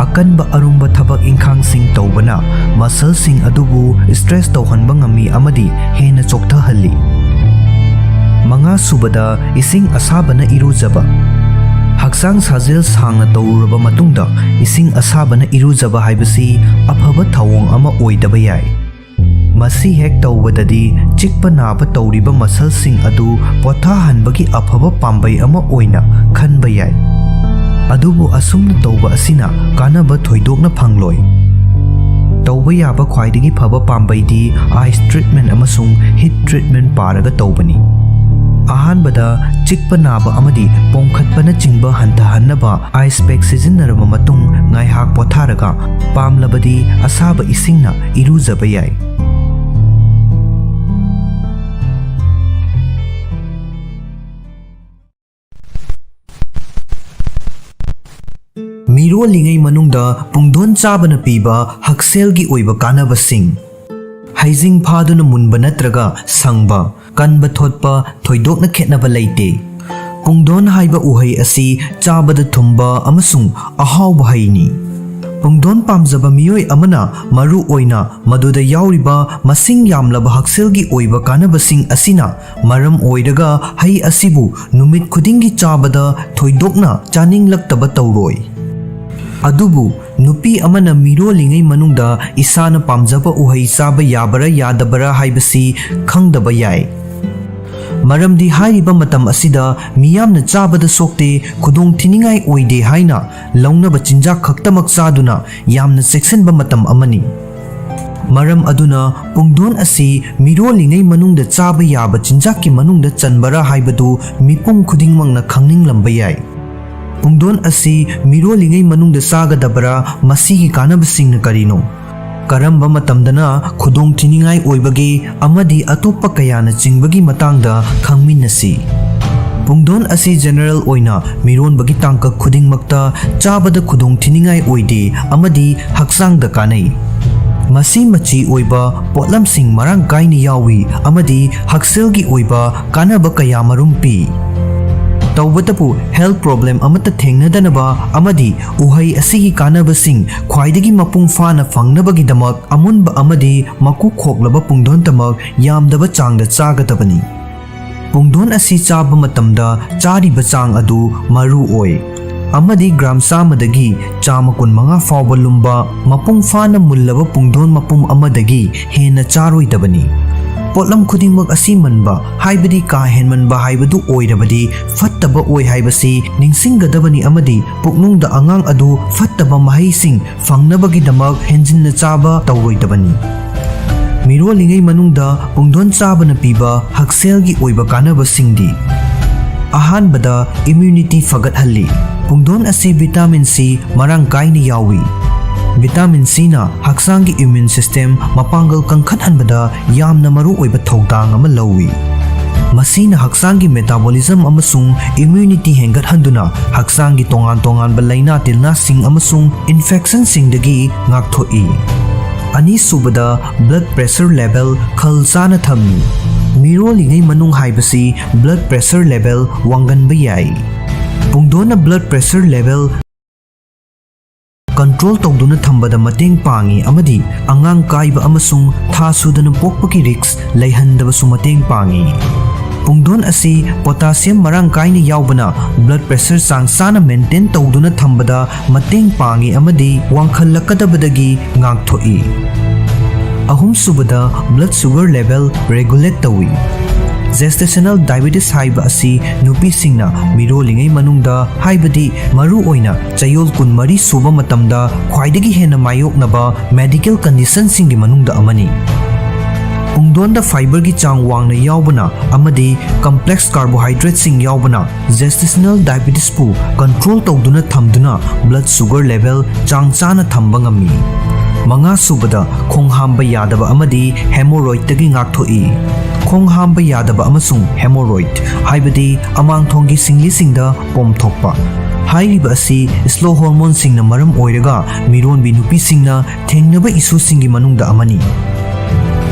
ꯑꯀꯟꯕ ꯑꯔꯨꯝꯕ ꯊꯕꯛ ꯏꯪꯈꯥꯡꯁꯤꯡ ꯇꯧꯕꯅ ꯃꯁꯜꯁꯤꯡ ꯑꯗꯨꯕꯨ ꯁ꯭ꯇ꯭ꯔꯦꯁ ꯇꯧꯍꯟꯕ ꯉꯝꯃꯤ ꯑꯃꯗꯤ ꯍꯦꯟꯅ ꯆꯣꯛꯊꯍꯜꯂꯤ꯫ ꯃꯉꯥꯁꯨꯕꯗ, ꯏꯁꯤꯡ ꯑꯁꯥꯕꯅ ꯏꯔꯨꯖꯕ꯫ ꯍꯛꯆꯥꯡ ꯁꯥꯖꯦꯜ ꯁꯥꯡꯅ ꯇꯧꯔꯨꯔꯕ ꯃꯇꯨꯡꯗ ꯏꯁꯤꯡ ꯑꯁꯥꯕꯅ ꯏꯔꯨꯖꯕ ꯍꯥꯏꯕꯁꯤ ꯑꯐꯕ ꯊꯧꯑꯣꯡ ꯑꯃ ꯑꯣꯏꯗꯕ ꯌꯥꯏ꯫ ꯃꯁꯤ ꯍꯦꯛ ꯇꯧꯕꯗꯗꯤ ꯆꯤꯛꯄ ꯅꯥꯕ ꯇꯧꯔꯤꯕ ꯃꯁꯜꯁꯤꯡ ꯑꯗꯨ ꯄꯣꯊꯥꯍꯟꯕꯒꯤ ꯑꯐꯕ ꯄꯥꯝꯕꯩ ꯑꯃ ꯑꯣꯏꯅ ꯈꯟꯕ ꯌꯥꯏ꯫ ꯑꯗꯨꯕꯨ ꯑꯁꯨꯝꯅ ꯇꯧꯕ ꯑꯁꯤꯅ ꯀꯥꯟꯅꯕ ꯊꯣꯏꯗꯣꯛꯅ ꯐꯪꯂꯣꯏ꯫ ꯇꯧꯕ ꯌꯥꯕ ꯈ꯭ꯋꯥꯏꯗꯒꯤ ꯐꯕ ꯄꯥꯝꯕꯩꯗꯤ ꯑꯥꯏꯁ ꯇ꯭ꯔꯤꯠꯃꯦꯟ ꯑꯃꯁꯨꯡ ꯍꯤꯠ ꯇ꯭ꯔꯤꯠꯃꯦꯟ ꯄꯥꯔꯒ ꯇꯧꯕꯅꯤ꯫ ꯑꯍꯥꯟꯕꯗ, ꯆꯤꯛꯄ ꯅꯥꯕ ꯑꯃꯗꯤ ꯄꯣꯝꯈꯠꯄꯅꯆꯤꯡꯕ ꯍꯟꯊꯍꯟꯅꯕ ꯑꯥꯏꯁ ꯄꯦꯛ ꯁꯤꯖꯤꯟꯅꯔꯕ ꯃꯇꯨꯡ ꯉꯥꯏꯍꯥꯛ ꯄꯣꯊꯥꯔꯒ ꯄꯥꯝꯂꯕꯗꯤ ꯑꯁꯥꯕ ꯏꯁꯤꯡꯅ ꯏꯔꯨꯖꯕ ꯌꯥꯏ꯫ ꯃꯤꯔꯣꯜꯂꯤꯉꯩ ꯃꯅꯨꯡꯗ ꯄꯨꯡꯗꯣꯟ ꯆꯥꯕꯅ ꯄꯤꯕ ꯍꯛꯁꯦꯜꯒꯤ ꯑꯣꯏꯕ ꯀꯥꯟꯅꯕꯁꯤꯡ꯫ ꯍꯩꯖꯤꯡ ꯐꯥꯗꯨꯅ ꯃꯨꯟꯕ ꯅꯠꯇ꯭ꯔꯒ ꯁꯪꯕ, ꯀꯟꯕ ꯊꯣꯠꯄ ꯊꯣꯏꯗꯣꯛꯅ ꯈꯦꯠꯅꯕ ꯂꯩꯇꯦ꯫ ꯄꯨꯡꯗꯣꯟ ꯍꯥꯏꯕ ꯎꯍꯩ ꯑꯁꯤ ꯆꯥꯕꯗ ꯊꯨꯝꯕ ꯑꯃꯁꯨꯡ ꯑꯍꯥꯎꯕ ꯍꯩꯅꯤ꯫ ꯄꯨꯡꯗꯣꯟ ꯄꯥꯝꯖꯕ ꯃꯤꯑꯣꯏ ꯑꯃꯅ ꯃꯔꯨ ꯑꯣꯏꯅ ꯃꯗꯨꯗ ꯌꯥꯎꯔꯤꯕ ꯃꯁꯤꯡ ꯌꯥꯝꯂꯕ ꯍꯛꯁꯦꯜꯒꯤ ꯑꯣꯏꯕ ꯀꯥꯟꯅꯕꯁꯤꯡ ꯑꯁꯤꯅ ꯃꯔꯝ ꯑꯣꯏꯔꯒ ꯍꯩ ꯑꯁꯤꯕꯨ ꯅꯨꯃꯤꯠ ꯈꯨꯗꯤꯡꯒꯤ ꯆꯥꯕꯗ ꯊꯣꯏꯗꯣꯛꯅ ꯆꯥꯅꯤꯡꯂꯛꯇꯕ ꯇꯧꯔꯣꯏ꯫ ꯑꯗꯨꯕꯨ ꯅꯨꯄꯤ ꯑꯃꯅ ꯃꯤꯔꯣꯜꯂꯤꯉꯩ ꯃꯅꯨꯡꯗ ꯏꯁꯥꯅ ꯄꯥꯝꯖꯕ ꯎꯍꯩ ꯆꯥꯕ ꯌꯥꯕꯔꯥ ꯌꯥꯗꯕꯔꯥ ꯍꯥꯏꯕꯁꯤ ꯈꯪꯗꯕ ꯌꯥꯏ꯫ ꯃꯔꯝꯗꯤ ꯍꯥꯏꯔꯤꯕ ꯃꯇꯝ ꯑꯁꯤꯗ ꯃꯤꯌꯥꯝꯅ ꯆꯥꯕꯗ ꯁꯣꯛꯇꯦ, ꯈꯨꯗꯣꯡ ꯊꯤꯅꯤꯡꯉꯥꯏ ꯑꯣꯏꯗꯦ ꯍꯥꯏꯅ ꯂꯧꯅꯕ ꯆꯤꯟꯖꯥꯛ ꯈꯛꯇꯃꯛ ꯆꯥꯗꯨꯅ ꯌꯥꯝꯅ ꯆꯦꯛꯁꯤꯟꯕ ꯃꯇꯝ ꯑꯃꯅꯤ꯫ ꯃꯔꯝ ꯑꯗꯨꯅ ꯄꯨꯡꯗꯣꯟ ꯑꯁꯤ ꯃꯤꯔꯣꯜꯂꯤꯉꯩ ꯃꯅꯨꯡꯗ ꯆꯥꯕ ꯌꯥꯕ ꯆꯤꯟꯖꯥꯛꯀꯤ ꯃꯅꯨꯡꯗ ꯆꯟꯕꯔꯥ ꯍꯥꯏꯕꯗꯨ ꯃꯤꯄꯨꯝ ꯈꯨꯗꯤꯡꯃꯛꯅ ꯈꯪꯅꯤꯡꯂꯝꯕ ꯌꯥꯏ꯫ ꯄꯨꯡꯗꯣꯟ ꯑꯁꯤ ꯃꯤꯔꯣꯜꯂꯤꯉꯩ ꯃꯅꯨꯡꯗ ꯆꯥꯒꯗꯕꯔꯥ? ꯃꯁꯤꯒꯤ ꯀꯥꯟꯅꯕꯁꯤꯡꯅ ꯀꯔꯤꯅꯣ? ꯀꯔꯝꯕ ꯃꯇꯝꯗꯅ ꯈꯨꯗꯣꯡꯊꯤꯅꯤꯡꯉꯥꯏ ꯑꯣꯏꯕꯒꯦ ꯑꯃꯗꯤ ꯑꯇꯣꯞꯄ ꯀꯌꯥꯅ ꯆꯤꯡꯕꯒꯤ ꯃꯇꯥꯡꯗ ꯈꯪꯃꯤꯟꯅꯁꯤ꯫ ꯄꯨꯡꯗꯣꯟ ꯑꯁꯤ ꯖꯦꯅꯔꯦꯜ ꯑꯣꯏꯅ ꯃꯤꯔꯣꯟꯕꯒꯤ ꯇꯥꯡꯀꯛ ꯈꯨꯗꯤꯡꯃꯛꯇ ꯆꯥꯕꯗ ꯈꯨꯗꯣꯡꯊꯤꯅꯤꯡꯉꯥꯏ ꯑꯣꯏꯗꯦ ꯑꯃꯗꯤ ꯍꯛꯆꯥꯡꯗ ꯀꯥꯟꯅꯩ꯫ ꯃꯁꯤ ꯃꯆꯤ ꯑꯣꯏꯕ ꯄꯣꯠꯂꯝꯁꯤꯡ ꯃꯔꯥꯡ ꯀꯥꯏꯅ ꯌꯥꯎꯏ ꯑꯃꯗꯤ ꯍꯛꯁꯦꯜꯒꯤ ꯑꯣꯏꯕ ꯀꯥꯟꯅꯕ ꯀꯌꯥ ꯃꯔꯨꯝ ꯄꯤ꯫ ꯇꯧꯕꯇꯕꯨ health problem ꯑꯃꯠꯇ ꯊꯦꯡꯅꯗꯅꯕ ꯑꯃꯗꯤ ꯎꯍꯩ ꯑꯁꯤꯒꯤ ꯀꯥꯟꯅꯕꯁꯤꯡ ꯈ꯭ꯋꯥꯏꯗꯒꯤ ꯃꯄꯨꯡ ꯐꯥꯅ ꯐꯪꯅꯕꯒꯤꯗꯃꯛ ꯑꯃꯨꯟꯕ ꯑꯃꯗꯤ ꯃꯀꯨ ꯈꯣꯛꯂꯕ ꯄꯨꯡꯗꯣꯟꯇꯃꯛ ꯌꯥꯝꯗꯕ ꯆꯥꯡꯗ ꯆꯥꯒꯗꯕꯅꯤ꯫ ꯄꯨꯡꯗꯣꯟ ꯑꯁꯤ ꯆꯥꯕ ꯃꯇꯝꯗ ꯆꯥꯔꯤꯕ ꯆꯥꯡ ꯑꯗꯨ ꯃꯔꯨ ꯑꯣꯏ ꯑꯃꯗꯤ ꯒ꯭ꯔꯥꯝ ꯆꯥꯝꯃꯗꯒꯤ ꯆꯥꯝꯃ ꯀꯨꯟꯃꯉꯥ ꯐꯥꯎꯕ ꯂꯨꯝꯕ ꯃꯄꯨꯡ ꯐꯥꯅ ꯃꯨꯜꯂꯕ ꯄꯨꯡꯗꯣꯟ ꯃꯄꯨꯝ ꯑꯃꯗꯒꯤ ꯍꯦꯟꯅ ꯆꯥꯔꯣꯏꯗꯕꯅꯤ꯫ ꯄꯣꯠꯂꯝ ꯈꯨꯗꯤꯡꯃꯛ ꯑꯁꯤ ꯃꯟꯕ ꯍꯥꯏꯕꯗꯤ ꯀꯥ ꯍꯦꯟꯃꯟꯕ ꯍꯥꯏꯕꯗꯨ ꯑꯣꯏꯔꯕꯗꯤ ꯐꯠꯇꯕ ꯑꯣꯏ ꯍꯥꯏꯕꯁꯤ ꯅꯤꯡꯁꯤꯡꯒꯗꯕꯅꯤ ꯑꯃꯗꯤ ꯄꯨꯛꯅꯨꯡꯗ ꯑꯉꯥꯡ ꯑꯗꯨ ꯐꯠꯇꯕ ꯃꯍꯩꯁꯤꯡ ꯐꯪꯅꯕꯒꯤꯗꯃꯛ ꯍꯦꯟꯖꯤꯟꯅ ꯆꯥꯕ ꯇꯧꯔꯣꯏꯗꯕꯅꯤ꯫ ꯃꯤꯔꯣꯜꯂꯤꯉꯩ ꯃꯅꯨꯡꯗ ꯄꯨꯡꯗꯣꯟ ꯆꯥꯕꯅ ꯄꯤꯕ ꯍꯛꯁꯦꯜꯒꯤ ꯑꯣꯏꯕ ꯀꯥꯟꯅꯕꯁꯤꯡꯗꯤ: ꯑꯍꯥꯟꯕꯗ, immunity ꯐꯒꯠꯍꯜꯂꯤ꯫ ꯄꯨꯡꯗꯣꯟ ꯑꯁꯤ vitamin C ꯃꯔꯥꯡ ꯀꯥꯏꯅ ꯌꯥꯎꯏ꯫ Vitamin Cꯅ ꯍꯛꯆꯥꯡꯒꯤ immune system ꯃꯄꯥꯡꯒꯜ ꯀꯟꯈꯠꯍꯟꯕꯗ ꯌꯥꯝꯅ ꯃꯔꯨꯑꯣꯏꯕ ꯊꯧꯗꯥꯡ ꯑꯃ ꯂꯧꯏ꯫ ꯃꯁꯤꯅ ꯍꯛꯆꯥꯡꯒꯤ metabolism ꯑꯃꯁꯨꯡ immunity ꯍꯦꯟꯒꯠꯍꯟꯗꯨꯅ ꯍꯛꯆꯥꯡꯒꯤ ꯇꯣꯉꯥꯟ ꯇꯣꯉꯥꯟꯕ ꯂꯥꯏꯅꯥ ꯇꯤꯜꯅꯥꯁꯤꯡ ꯑꯃꯁꯨꯡ infectionꯁꯤꯡꯗꯒꯤ ꯉꯥꯛꯊꯣꯛꯏ꯫ ꯑꯅꯤꯁꯨꯕꯗ, blood pressure level ꯈꯜ ꯆꯥꯅ ꯊꯝꯃꯤ꯫ ꯃꯤꯔꯣꯜꯂꯤꯉꯩ ꯃꯅꯨꯡ ꯍꯥꯏꯕꯁꯤ blood pressure level ꯋꯥꯡꯒꯟꯕ ꯌꯥꯏ꯫ ꯄꯨꯡꯗꯣꯟꯅ blood pressure level control ꯇꯧꯗꯨꯅ ꯊꯝꯕꯗ ꯃꯇꯦꯡ ꯄꯥꯡꯏ ꯑꯃꯗꯤ ꯑꯉꯥꯡ ꯀꯥꯏꯕ ꯑꯃꯁꯨꯡ ꯊꯥ ꯁꯨꯗꯅ ꯄꯣꯛꯄꯒꯤ risk ꯂꯩꯍꯟꯗꯕꯁꯨ ꯃꯇꯦꯡ ꯄꯥꯡꯏ꯫ ꯄꯨꯡꯗꯣꯟ ꯑꯁꯤ potassium ꯃꯔꯥꯡ ꯀꯥꯏꯅ ꯌꯥꯎꯕꯅ blood pressure ꯆꯥꯡ ꯆꯥꯅ maintain ꯇꯧꯗꯨꯅ ꯊꯝꯕꯗ ꯃꯇꯦꯡ ꯄꯥꯡꯏ ꯑꯃꯗꯤ ꯋꯥꯡꯈꯠꯂꯛꯀꯗꯕꯗꯒꯤ ꯉꯥꯛꯊꯣꯛꯏ꯫ ꯑꯍꯨꯝꯁꯨꯕꯗ, blood sugar level regulate ꯇꯧꯏ꯫ Gestational diabetes ꯍꯥꯏꯕ ꯑꯁꯤ ꯅꯨꯄꯤꯁꯤꯡꯅ ꯃꯤꯔꯣꯜꯂꯤꯉꯩ ꯃꯅꯨꯡꯗ, ꯍꯥꯏꯕꯗꯤ ꯃꯔꯨꯑꯣꯏꯅ ꯆꯌꯣꯜ ꯀꯨꯟꯃꯔꯤ ꯁꯨꯕ ꯃꯇꯝꯗ ꯈ꯭ꯋꯥꯏꯗꯒꯤ ꯍꯦꯟꯅ ꯃꯥꯌꯣꯛꯅꯕ medical conditionꯁꯤꯡꯒꯤ ꯃꯅꯨꯡꯗ ꯑꯃꯅꯤ꯫ ꯄꯨꯡꯗꯣꯟꯗ fiberꯒꯤ ꯆꯥꯡ ꯋꯥꯡꯅ ꯌꯥꯎꯕꯅ ꯑꯃꯗꯤ complex carbohydrateꯁꯤꯡ ꯌꯥꯎꯕꯅ gestational diabetesꯄꯨ control ꯇꯧꯗꯨꯅ ꯊꯝꯗꯨꯅ blood sugar level ꯆꯥꯡ ꯆꯥꯅ ꯊꯝꯕ ꯉꯝꯃꯤ꯫ ꯃꯉꯥꯁꯨꯕꯗ, ꯈꯣꯡ ꯍꯥꯝꯕ ꯌꯥꯗꯕ ꯑꯃꯗꯤ ꯍꯦꯃꯣꯔꯣꯏꯗꯇꯒꯤ ꯉꯥꯛꯊꯣꯛꯏ꯫ ꯈꯣꯡ ꯍꯥꯝꯕ ꯌꯥꯗꯕ ꯑꯃꯁꯨꯡ ꯍꯦꯃꯣꯔꯣꯏꯗ, ꯍꯥꯏꯕꯗꯤ ꯑꯃꯥꯡꯊꯣꯡꯒꯤ ꯁꯤꯡꯂꯤꯁꯤꯡꯗ ꯄꯣꯝꯊꯣꯛꯄ꯫ ꯍꯥꯏꯔꯤꯕ ꯑꯁꯤ ꯁ꯭ꯂꯣ ꯍꯣꯔꯃꯣꯟꯁꯤꯡꯅ ꯃꯔꯝ ꯑꯣꯏꯔꯒ ꯃꯤꯔꯣꯟꯕꯤ ꯅꯨꯄꯤꯁꯤꯡꯅ ꯊꯦꯡꯅꯕ ꯏꯁꯨꯁꯤꯡꯒꯤ ꯃꯅꯨꯡꯗ ꯑꯃꯅꯤ꯫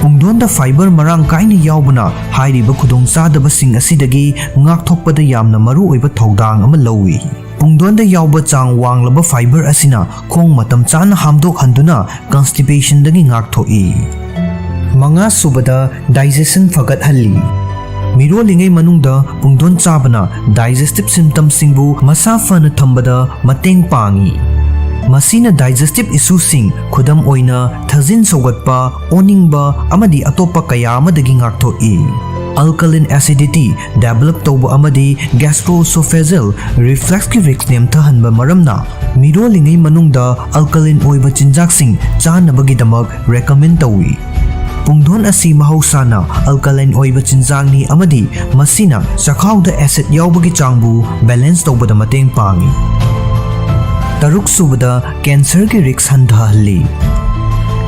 ꯄꯨꯡꯗꯣꯟꯗ ꯐꯥꯏꯕꯔ ꯃꯔꯥꯡ ꯀꯥꯏꯅ ꯌꯥꯎꯕꯅ ꯍꯥꯏꯔꯤꯕ ꯈꯨꯗꯣꯡꯆꯥꯗꯕꯁꯤꯡ ꯑꯁꯤꯗꯒꯤ ꯉꯥꯛꯊꯣꯛꯄꯗ ꯌꯥꯝꯅ ꯃꯔꯨꯑꯣꯏꯕ ꯊꯧꯗꯥꯡ ꯑꯃ ꯂꯧꯏ꯫ ꯄꯨꯡꯗꯣꯟꯗ ꯌꯥꯎꯕ ꯆꯥꯡ ꯋꯥꯡꯂꯕ ꯐꯥꯏꯕꯔ ꯑꯁꯤꯅ ꯈꯣꯡ ꯃꯇꯝ ꯆꯥꯅ ꯍꯥꯝꯗꯣꯛꯍꯟꯗꯨꯅ ꯀꯟꯁꯇꯤꯄꯦꯁꯟꯗꯒꯤ ꯉꯥꯛꯊꯣꯛꯏ꯫ ꯃꯉꯥꯁꯨꯕꯗ, ꯗꯥꯏꯖꯦꯁꯟ ꯐꯒꯠꯍꯜꯂꯤ꯫ ꯃꯤꯔꯣꯜꯂꯤꯉꯩ ꯃꯅꯨꯡꯗ ꯄꯨꯡꯗꯣꯟ ꯆꯥꯕꯅ ꯗꯥꯏꯖꯦꯁꯇꯤꯚ ꯁꯤꯝꯇꯝꯁꯤꯡꯕꯨ ꯃꯁꯥ ꯐꯅ ꯊꯝꯕꯗ ꯃꯇꯦꯡ ꯄꯥꯡꯏ꯫ ꯃꯁꯤꯅ ꯗꯥꯏꯖꯦꯁꯇꯤꯚ ꯏꯁꯨꯁꯤꯡ, ꯈꯨꯗꯝ ꯑꯣꯏꯅ ꯊꯥꯖꯤꯟ ꯁꯧꯒꯠꯄ, ꯑꯣꯅꯤꯡꯕ ꯑꯃꯗꯤ ꯑꯇꯣꯞꯄ ꯀꯌꯥ ꯑꯃꯗꯒꯤ ꯉꯥꯛꯊꯣꯛꯏ꯫ ꯑꯜꯀꯂꯤꯟ ꯑꯦꯁꯤꯗꯤꯇꯤ ꯗꯦꯚꯂꯞ ꯇꯧꯕ ꯑꯃꯗꯤ ꯒ꯭ꯌꯥꯁꯇ꯭ꯔꯣꯑꯣꯁꯣꯐꯦꯖꯦꯜ ꯔꯤꯐ꯭ꯂꯦꯛꯁꯀꯤ ꯔꯤꯁ꯭ꯛ ꯅꯦꯝꯊꯍꯟꯕ ꯃꯔꯝꯅ ꯃꯤꯔꯣꯜꯂꯤꯉꯩ ꯃꯅꯨꯡꯗ ꯑꯜꯀꯂꯤꯟ ꯑꯣꯏꯕ ꯆꯤꯟꯖꯥꯛꯁꯤꯡ ꯆꯥꯅꯕꯒꯤꯗꯃꯛ ꯔꯦꯀꯃꯦꯟ ꯇꯧꯏ꯫ ꯄꯨꯡꯗꯣꯟ ꯑꯁꯤ ꯃꯍꯧꯁꯥꯅ ꯑꯜꯀꯂꯥꯏꯟ ꯑꯣꯏꯕ ꯆꯤꯟꯖꯥꯛꯅꯤ ꯑꯃꯗꯤ ꯃꯁꯤꯅ ꯆꯈꯥꯎꯗ ꯑꯦꯁꯤꯗ ꯌꯥꯎꯕꯒꯤ ꯆꯥꯡꯕꯨ ꯕꯦꯂꯦꯟꯁ ꯇꯧꯕꯗ ꯃꯇꯦꯡ ꯄꯥꯡꯏ꯫ ꯇꯔꯨꯛꯁꯨꯕꯗ, ꯀꯦꯟꯁꯔꯒꯤ ꯔꯤꯁ꯭ꯛ ꯍꯟꯊꯍꯜꯂꯤ꯫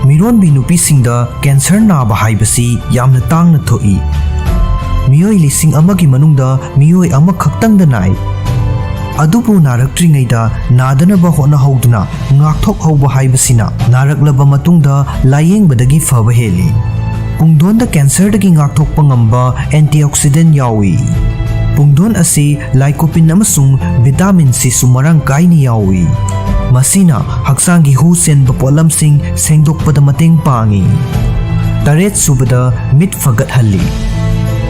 ꯃꯤꯔꯣꯟꯕꯤ ꯅꯨꯄꯤꯁꯤꯡꯗ ꯀꯦꯟꯁꯔ ꯅꯥꯕ ꯍꯥꯏꯕꯁꯤ ꯌꯥꯝꯅ ꯇꯥꯡꯅ ꯊꯣꯛꯏ꯫ ꯃꯤꯑꯣꯏ ꯂꯤꯁꯤꯡ ꯑꯃꯒꯤ ꯃꯅꯨꯡꯗ ꯃꯤꯑꯣꯏ ꯑꯃꯈꯛꯇꯪꯗ ꯅꯥꯏ꯫ ꯑꯗꯨꯕꯨ ꯅꯥꯔꯛꯇ꯭ꯔꯤꯉꯩꯗ ꯅꯥꯗꯅꯕ ꯍꯣꯠꯅꯍꯧꯗꯨꯅ ꯉꯥꯛꯊꯣꯛꯍꯧꯕ ꯍꯥꯏꯕꯁꯤꯅ ꯅꯥꯔꯛꯂꯕ ꯃꯇꯨꯡꯗ ꯂꯥꯌꯦꯡꯕꯗꯒꯤ ꯐꯕ ꯍꯦꯜꯂꯤ꯫ ꯄꯨꯡꯗꯣꯟꯗ ꯀꯦꯟꯁꯔꯗꯒꯤ ꯉꯥꯛꯊꯣꯛꯄ ꯉꯝꯕ ꯑꯦꯟꯇꯤꯑꯣꯛꯁꯤꯗꯦꯟ ꯌꯥꯎꯏ꯫ ꯄꯨꯡꯗꯣꯟ ꯑꯁꯤ ꯂꯥꯏꯀꯣꯄꯤꯟ ꯑꯃꯁꯨꯡ ꯚꯤꯇꯥꯃꯤꯟ ꯁꯤꯁꯨ ꯃꯔꯥꯡ ꯀꯥꯏꯅ ꯌꯥꯎꯏ꯫ ꯃꯁꯤꯅ ꯍꯛꯆꯥꯡꯒꯤ ꯍꯨ ꯆꯦꯟꯕ ꯄꯣꯠꯂꯝꯁꯤꯡ ꯁꯦꯡꯗꯣꯛꯄꯗ ꯃꯇꯦꯡ ꯄꯥꯡꯏ꯫ ꯇꯔꯦꯠꯁꯨꯕꯗ, ꯃꯤꯠ ꯐꯒꯠꯍꯜꯂꯤ꯫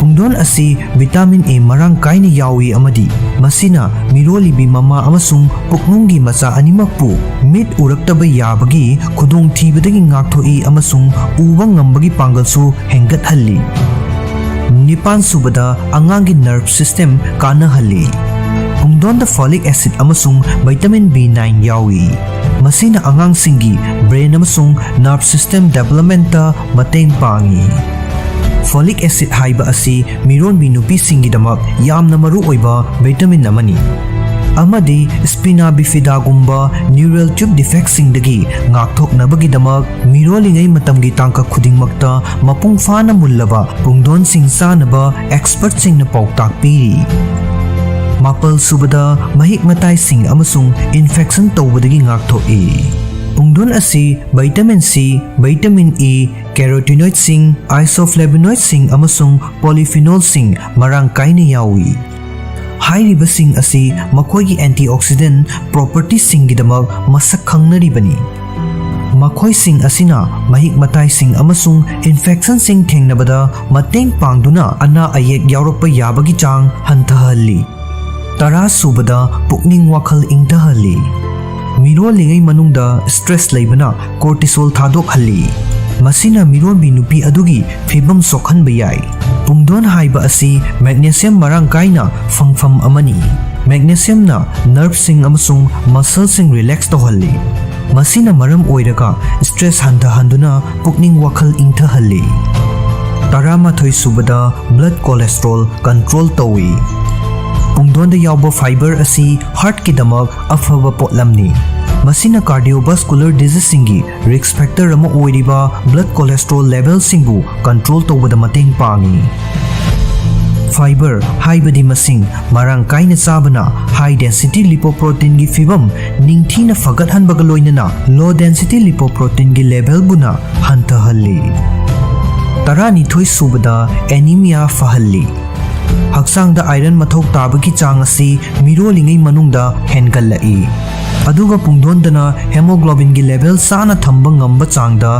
ꯄꯨꯡꯗꯣꯟ ꯑꯁꯤ ꯚꯤꯇꯥꯃꯤꯟ ꯑꯦ ꯃꯔꯥꯡ ꯀꯥꯏꯅ ꯌꯥꯎꯏ ꯑꯃꯗꯤ ꯃꯁꯤꯅ ꯃꯤꯔꯣꯜꯂꯤꯕꯤ ꯃꯃꯥ ꯑꯃꯁꯨꯡ ꯄꯨꯛꯅꯨꯡꯒꯤ ꯃꯆꯥ ꯑꯅꯤꯃꯛꯄꯨ ꯃꯤꯠ ꯎꯔꯛꯇꯕ ꯌꯥꯕꯒꯤ ꯈꯨꯗꯣꯡꯊꯤꯕꯗꯒꯤ ꯉꯥꯛꯊꯣꯛꯏ ꯑꯃꯁꯨꯡ ꯎꯕ ꯉꯝꯕꯒꯤ ꯄꯥꯡꯒꯜꯁꯨ ꯍꯦꯟꯒꯠꯍꯜꯂꯤ꯫ ꯅꯤꯄꯥꯟꯁꯨꯕꯗ, ꯑꯉꯥꯡꯒꯤ ꯅꯔꯚ ꯁꯤꯁꯇꯦꯝ ꯀꯥꯟꯅꯍꯜꯂꯤ꯫ ꯄꯨꯡꯗꯣꯟꯗ ꯐꯣꯂꯤꯛ ꯑꯦꯁꯤꯗ ꯑꯃꯁꯨꯡ ꯚꯤꯇꯥꯃꯤꯟ ꯕꯤ ꯅꯥꯏꯟ ꯌꯥꯎꯏ꯫ ꯃꯁꯤꯅ ꯑꯉꯥꯡꯁꯤꯡꯒꯤ ꯕ꯭ꯔꯦꯟ ꯑꯃꯁꯨꯡ ꯅꯔꯚ ꯁꯤꯁꯇꯦꯝ ꯗꯦꯚꯂꯞꯃꯦꯟꯇ ꯃꯇꯦꯡ ꯄꯥꯡꯏ꯫ ꯐꯣꯂꯤꯛ ꯑꯦꯁꯤꯗ ꯍꯥꯏꯕ ꯑꯁꯤ ꯃꯤꯔꯣꯟꯕꯤ ꯅꯨꯄꯤꯁꯤꯡꯒꯤꯗꯃꯛ ꯌꯥꯝꯅ ꯃꯔꯨꯑꯣꯏꯕ ꯚꯤꯇꯥꯃꯤꯟ ꯑꯃꯅꯤ꯫ ꯑꯃꯗꯤ ꯁ꯭ꯄꯤꯅꯥ ꯕꯤꯐꯤꯗꯥꯒꯨꯝꯕ neural tube defectꯁꯤꯡꯗꯒꯤ ꯉꯥꯛꯊꯣꯛꯅꯕꯒꯤꯗꯃꯛ ꯃꯤꯔꯣꯜꯂꯤꯉꯩ ꯃꯇꯝꯒꯤ ꯇꯥꯡꯀꯛ ꯈꯨꯗꯤꯡꯃꯛꯇ ꯃꯄꯨꯡ ꯐꯥꯅ ꯃꯨꯜꯂꯕ ꯄꯨꯡꯗꯣꯟꯁꯤꯡ ꯆꯥꯅꯕ expertꯁꯤꯡꯅ ꯄꯥꯎꯇꯥꯛ ꯄꯤꯔꯤ꯫ ꯃꯥꯄꯜ ꯁꯨꯕꯗ, ꯃꯍꯤꯛ ꯃꯇꯥꯏꯁꯤꯡ ꯑꯃꯁꯨꯡ infection ꯇꯧꯕꯗꯒꯤ ꯉꯥꯛꯊꯣꯛꯏ꯫ ꯄꯨꯡꯗꯣꯟ ꯑꯁꯤ vitamin C, vitamin E, carotenoidꯁꯤꯡ, isoflavonoidꯁꯤꯡ ꯑꯃꯁꯨꯡ polyphenolꯁꯤꯡ ꯃꯔꯥꯡ ꯀꯥꯏꯅ ꯌꯥꯎꯏ꯫ ꯍꯥꯏꯔꯤꯕꯁꯤꯡ ꯑꯁꯤ ꯃꯈꯣꯏꯒꯤ antioxidant propertyꯁꯤꯡꯒꯤꯗꯃꯛ ꯃꯁꯛ ꯈꯪꯅꯔꯤꯕꯅꯤ꯫ ꯃꯈꯣꯏꯁꯤꯡ ꯑꯁꯤꯅ ꯃꯍꯤꯛ ꯃꯇꯥꯏꯁꯤꯡ ꯑꯃꯁꯨꯡ infectionꯁꯤꯡ ꯊꯦꯡꯅꯕꯗ ꯃꯇꯦꯡ ꯄꯥꯡꯗꯨꯅ ꯑꯅꯥ ꯑꯌꯦꯛ ꯌꯥꯎꯔꯛꯄ ꯌꯥꯕꯒꯤ ꯆꯥꯡ ꯍꯟꯊꯍꯜꯂꯤ꯫ ꯇꯔꯥ ꯁꯨꯕꯗ, ꯄꯨꯛꯅꯤꯡ ꯋꯥꯈꯜ ꯏꯪꯊꯍꯜꯂꯤ꯫ ꯃꯤꯔꯣꯜꯂꯤꯉꯩ ꯃꯅꯨꯡꯗ stress ꯂꯩꯕꯅ cortisol ꯊꯥꯗꯣꯛꯍꯜꯂꯤ꯫ ꯃꯁꯤꯅ ꯃꯤꯔꯣꯟꯕꯤ ꯅꯨꯄꯤ ꯑꯗꯨꯒꯤ ꯐꯤꯕꯝ ꯁꯣꯛꯍꯟꯕ ꯌꯥꯏ꯫ ꯄꯨꯡꯗꯣꯟ ꯍꯥꯏꯕ ꯑꯁꯤ magnesium ꯃꯔꯥꯡ ꯀꯥꯏꯅ ꯐꯪꯐꯝ ꯑꯃꯅꯤ꯫ Magnesiumꯅ nerveꯁꯤꯡ ꯑꯃꯁꯨꯡ muscleꯁꯤꯡ relax ꯇꯧꯍꯜꯂꯤ꯫ ꯃꯁꯤꯅ ꯃꯔꯝ ꯑꯣꯏꯔꯒ stress ꯍꯟꯊꯍꯟꯗꯨꯅ ꯄꯨꯛꯅꯤꯡ ꯋꯥꯈꯜ ꯏꯪꯊꯍꯜꯂꯤ꯫ ꯇꯔꯥꯃꯥꯊꯣꯏ ꯁꯨꯕꯗ, blood cholesterol control ꯇꯧꯏ꯫ ꯄꯨꯡꯗꯣꯟꯗ ꯌꯥꯎꯕ fiber ꯑꯁꯤ heartꯀꯤꯗꯃꯛ ꯑꯐꯕ ꯄꯣꯠꯂꯝꯅꯤ꯫ ꯃꯁꯤꯅ cardiovascular diseaseꯁꯤꯡꯒꯤ risk factor ꯑꯃ ꯑꯣꯏꯔꯤꯕ blood cholesterol levelꯁꯤꯡꯕꯨ control ꯇꯧꯕꯗ ꯃꯇꯦꯡ ꯄꯥꯡꯏ꯫ Fiber ꯍꯥꯏꯕꯗꯤ ꯃꯁꯤꯡ ꯃꯔꯥꯡ ꯀꯥꯏꯅ ꯆꯥꯕꯅ high density lipoproteinꯒꯤ ꯐꯤꯕꯝ ꯅꯤꯡꯊꯤꯅ ꯐꯒꯠꯍꯟꯕꯒ ꯂꯣꯏꯅꯅ low density lipoproteinꯒꯤ levelꯕꯨꯅ ꯍꯟꯊꯍꯜꯂꯤ꯫ ꯇꯔꯥꯅꯤꯊꯣꯏ ꯁꯨꯕꯗ, anemia ꯐꯍꯜꯂꯤ꯫ ꯍꯛꯆꯥꯡꯗ iron ꯃꯊꯧ ꯇꯥꯕꯒꯤ ꯆꯥꯡ ꯑꯁꯤ ꯃꯤꯔꯣꯜꯂꯤꯉꯩ ꯃꯅꯨꯡꯗ ꯍꯦꯟꯒꯠꯂꯛꯏ, ꯑꯗꯨꯒ ꯄꯨꯡꯗꯣꯟꯗꯅ hemoglobinꯒꯤ level ꯆꯥꯅ ꯊꯝꯕ ꯉꯝꯕ ꯆꯥꯡꯗ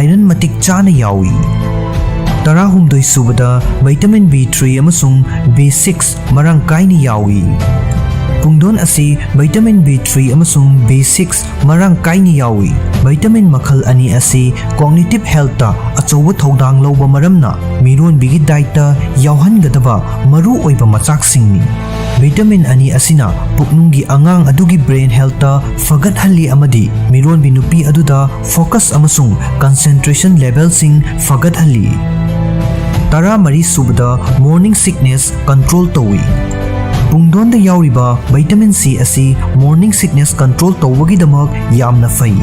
iron ꯃꯇꯤꯛ ꯆꯥꯅ ꯌꯥꯎꯏ꯫ ꯇꯔꯥꯍꯨꯝꯗꯣꯏ ꯁꯨꯕꯗ, vitamin B three ꯑꯃꯁꯨꯡ B six ꯃꯔꯥꯡ ꯀꯥꯏꯅ ꯌꯥꯎꯏ꯫ ꯄꯨꯡꯗꯣꯟ ꯑꯁꯤ vitamin B three ꯑꯃꯁꯨꯡ B six ꯃꯔꯥꯡ ꯀꯥꯏꯅ ꯌꯥꯎꯏ꯫ Vitamin ꯃꯈꯜ ꯑꯅꯤ ꯑꯁꯤ cognitive healthꯇ ꯑꯆꯧꯕ ꯊꯧꯗꯥꯡ ꯂꯧꯕ ꯃꯔꯝꯅ ꯃꯤꯔꯣꯟꯕꯤꯒꯤ dietꯇ ꯌꯥꯎꯍꯟꯒꯗꯕ ꯃꯔꯨꯑꯣꯏꯕ ꯃꯆꯥꯛꯁꯤꯡꯅꯤ꯫ Vitamin ꯑꯅꯤ ꯑꯁꯤꯅ ꯄꯨꯛꯅꯨꯡꯒꯤ ꯑꯉꯥꯡ ꯑꯗꯨꯒꯤ brain healthꯇ ꯐꯒꯠꯍꯜꯂꯤ ꯑꯃꯗꯤ ꯃꯤꯔꯣꯟꯕꯤ ꯅꯨꯄꯤ ꯑꯗꯨꯗ focus ꯑꯃꯁꯨꯡ concentration levelꯁꯤꯡ ꯐꯒꯠꯍꯜꯂꯤ꯫ ꯇꯔꯥꯃꯔꯤ ꯁꯨꯕꯗ, morning sickness control ꯇꯧꯏ꯫ ꯄꯨꯡꯗꯣꯟꯗ ꯌꯥꯎꯔꯤꯕ vitamin C ꯑꯁꯤ morning sickness control ꯇꯧꯕꯒꯤꯗꯃꯛ ꯌꯥꯝꯅ ꯐꯩ꯫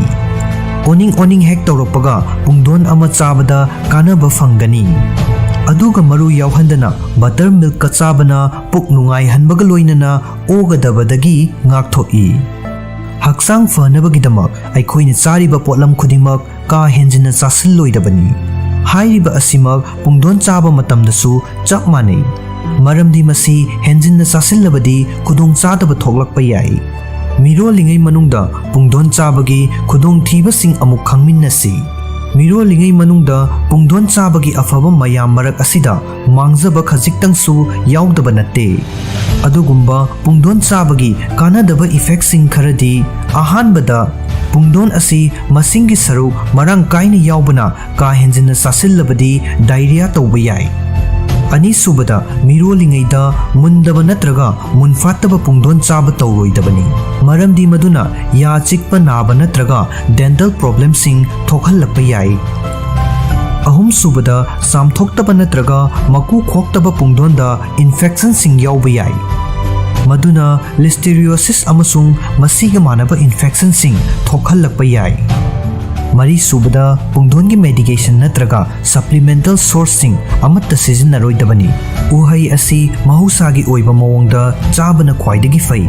ꯑꯣꯅꯤꯡ ꯑꯣꯅꯤꯡ ꯍꯦꯛ ꯇꯧꯔꯛꯄꯒ ꯄꯨꯡꯗꯣꯟ ꯑꯃ ꯆꯥꯕꯗ ꯀꯥꯟꯅꯕ ꯐꯪꯒꯅꯤ꯫ ꯑꯗꯨꯒ ꯃꯔꯨ ꯌꯥꯎꯍꯟꯗꯅ butter milkꯀ ꯆꯥꯕꯅ ꯄꯨꯛ ꯅꯨꯡꯉꯥꯏꯍꯟꯕꯒ ꯂꯣꯏꯅꯅ ꯑꯣꯒꯗꯕꯗꯒꯤ ꯉꯥꯛꯊꯣꯛꯏ꯫ ꯍꯛꯆꯥꯡ ꯐꯅꯕꯒꯤꯗꯃꯛ ꯑꯩꯈꯣꯏꯅ ꯆꯥꯔꯤꯕ ꯄꯣꯠꯂꯝ ꯈꯨꯗꯤꯡꯃꯛ ꯀꯥ ꯍꯦꯟꯖꯤꯟꯅ ꯆꯥꯁꯤꯜꯂꯣꯏꯗꯕꯅꯤ꯫ ꯍꯥꯏꯔꯤꯕ ꯑꯁꯤꯃꯛ ꯄꯨꯡꯗꯣꯟ ꯆꯥꯕ ꯃꯇꯝꯗꯁꯨ ꯆꯞ ꯃꯥꯟꯅꯩ꯫ ꯃꯔꯝꯗꯤ ꯃꯁꯤ ꯍꯦꯟꯖꯤꯟꯅ ꯆꯥꯁꯤꯜꯂꯕꯗꯤ ꯈꯨꯗꯣꯡꯆꯥꯗꯕ ꯊꯣꯛꯂꯛꯄ ꯌꯥꯏ꯫ ꯃꯤꯔꯣꯜꯂꯤꯉꯩ ꯃꯅꯨꯡꯗ ꯄꯨꯡꯗꯣꯟ ꯆꯥꯕꯒꯤ ꯈꯨꯗꯣꯡꯊꯤꯕꯁꯤꯡ ꯑꯃꯨꯛ ꯈꯪꯃꯤꯟꯅꯁꯤ꯫ ꯃꯤꯔꯣꯜꯂꯤꯉꯩ ꯃꯅꯨꯡꯗ ꯄꯨꯡꯗꯣꯟ ꯆꯥꯕꯒꯤ ꯑꯐꯕ ꯃꯌꯥꯝ ꯃꯔꯛ ꯑꯁꯤꯗ ꯃꯥꯡꯖꯕ ꯈꯖꯤꯛꯇꯪꯁꯨ ꯌꯥꯎꯗꯕ ꯅꯠꯇꯦ꯫ ꯑꯗꯨꯒꯨꯝꯕ ꯄꯨꯡꯗꯣꯟ ꯆꯥꯕꯒꯤ ꯀꯥꯟꯅꯗꯕ effectꯁꯤꯡ ꯈꯔꯗꯤ, ꯑꯍꯥꯟꯕꯗ, ꯄꯨꯡꯗꯣꯟ ꯑꯁꯤ ꯃꯁꯤꯡꯒꯤ ꯁꯔꯨꯛ ꯃꯔꯥꯡ ꯀꯥꯏꯅ ꯌꯥꯎꯕꯅ ꯀꯥ ꯍꯦꯟꯖꯤꯟꯅ ꯆꯥꯁꯤꯜꯂꯕꯗꯤ diarrhea ꯇꯧꯕ ꯌꯥꯏ꯫ ꯑꯅꯤꯁꯨꯕꯗ, ꯃꯤꯔꯣꯜꯂꯤꯉꯩꯗ ꯃꯨꯟꯗꯕ ꯅꯠꯇ꯭ꯔꯒ ꯃꯨꯟꯐꯥꯠꯇꯕ ꯄꯨꯡꯗꯣꯟ ꯆꯥꯕ ꯇꯧꯔꯣꯏꯗꯕꯅꯤ, ꯃꯔꯝꯗꯤ ꯃꯗꯨꯅ ꯌꯥ ꯆꯤꯛꯄ ꯅꯥꯕ ꯅꯠꯇ꯭ꯔꯒ dental problemꯁꯤꯡ ꯊꯣꯛꯍꯜꯂꯛꯄ ꯌꯥꯏ꯫ ꯑꯍꯨꯝꯁꯨꯕꯗ, ꯆꯥꯝꯊꯣꯛꯇꯕ ꯅꯠꯇ꯭ꯔꯒ ꯃꯀꯨ ꯈꯣꯛꯇꯕ ꯄꯨꯡꯗꯣꯟꯗ infectionꯁꯤꯡ ꯌꯥꯎꯕ ꯌꯥꯏ, ꯃꯗꯨꯅ listeriosis ꯑꯃꯁꯨꯡ ꯃꯁꯤꯒ ꯃꯥꯟꯅꯕ infectionꯁꯤꯡ ꯊꯣꯛꯍꯜꯂꯛꯄ ꯌꯥꯏ꯫ ꯃꯔꯤꯁꯨꯕꯗ, ꯄꯨꯡꯗꯣꯟꯒꯤ medication ꯅꯠꯇ꯭ꯔꯒ supplemental sourceꯁꯤꯡ ꯑꯃꯠꯇ ꯁꯤꯖꯤꯟꯅꯔꯣꯏꯗꯕꯅꯤ꯫ ꯎꯍꯩ ꯑꯁꯤ ꯃꯍꯧꯁꯥꯒꯤ ꯑꯣꯏꯕ ꯃꯑꯣꯡꯗ ꯆꯥꯕꯅ ꯈ꯭ꯋꯥꯏꯗꯒꯤ ꯐꯩ꯫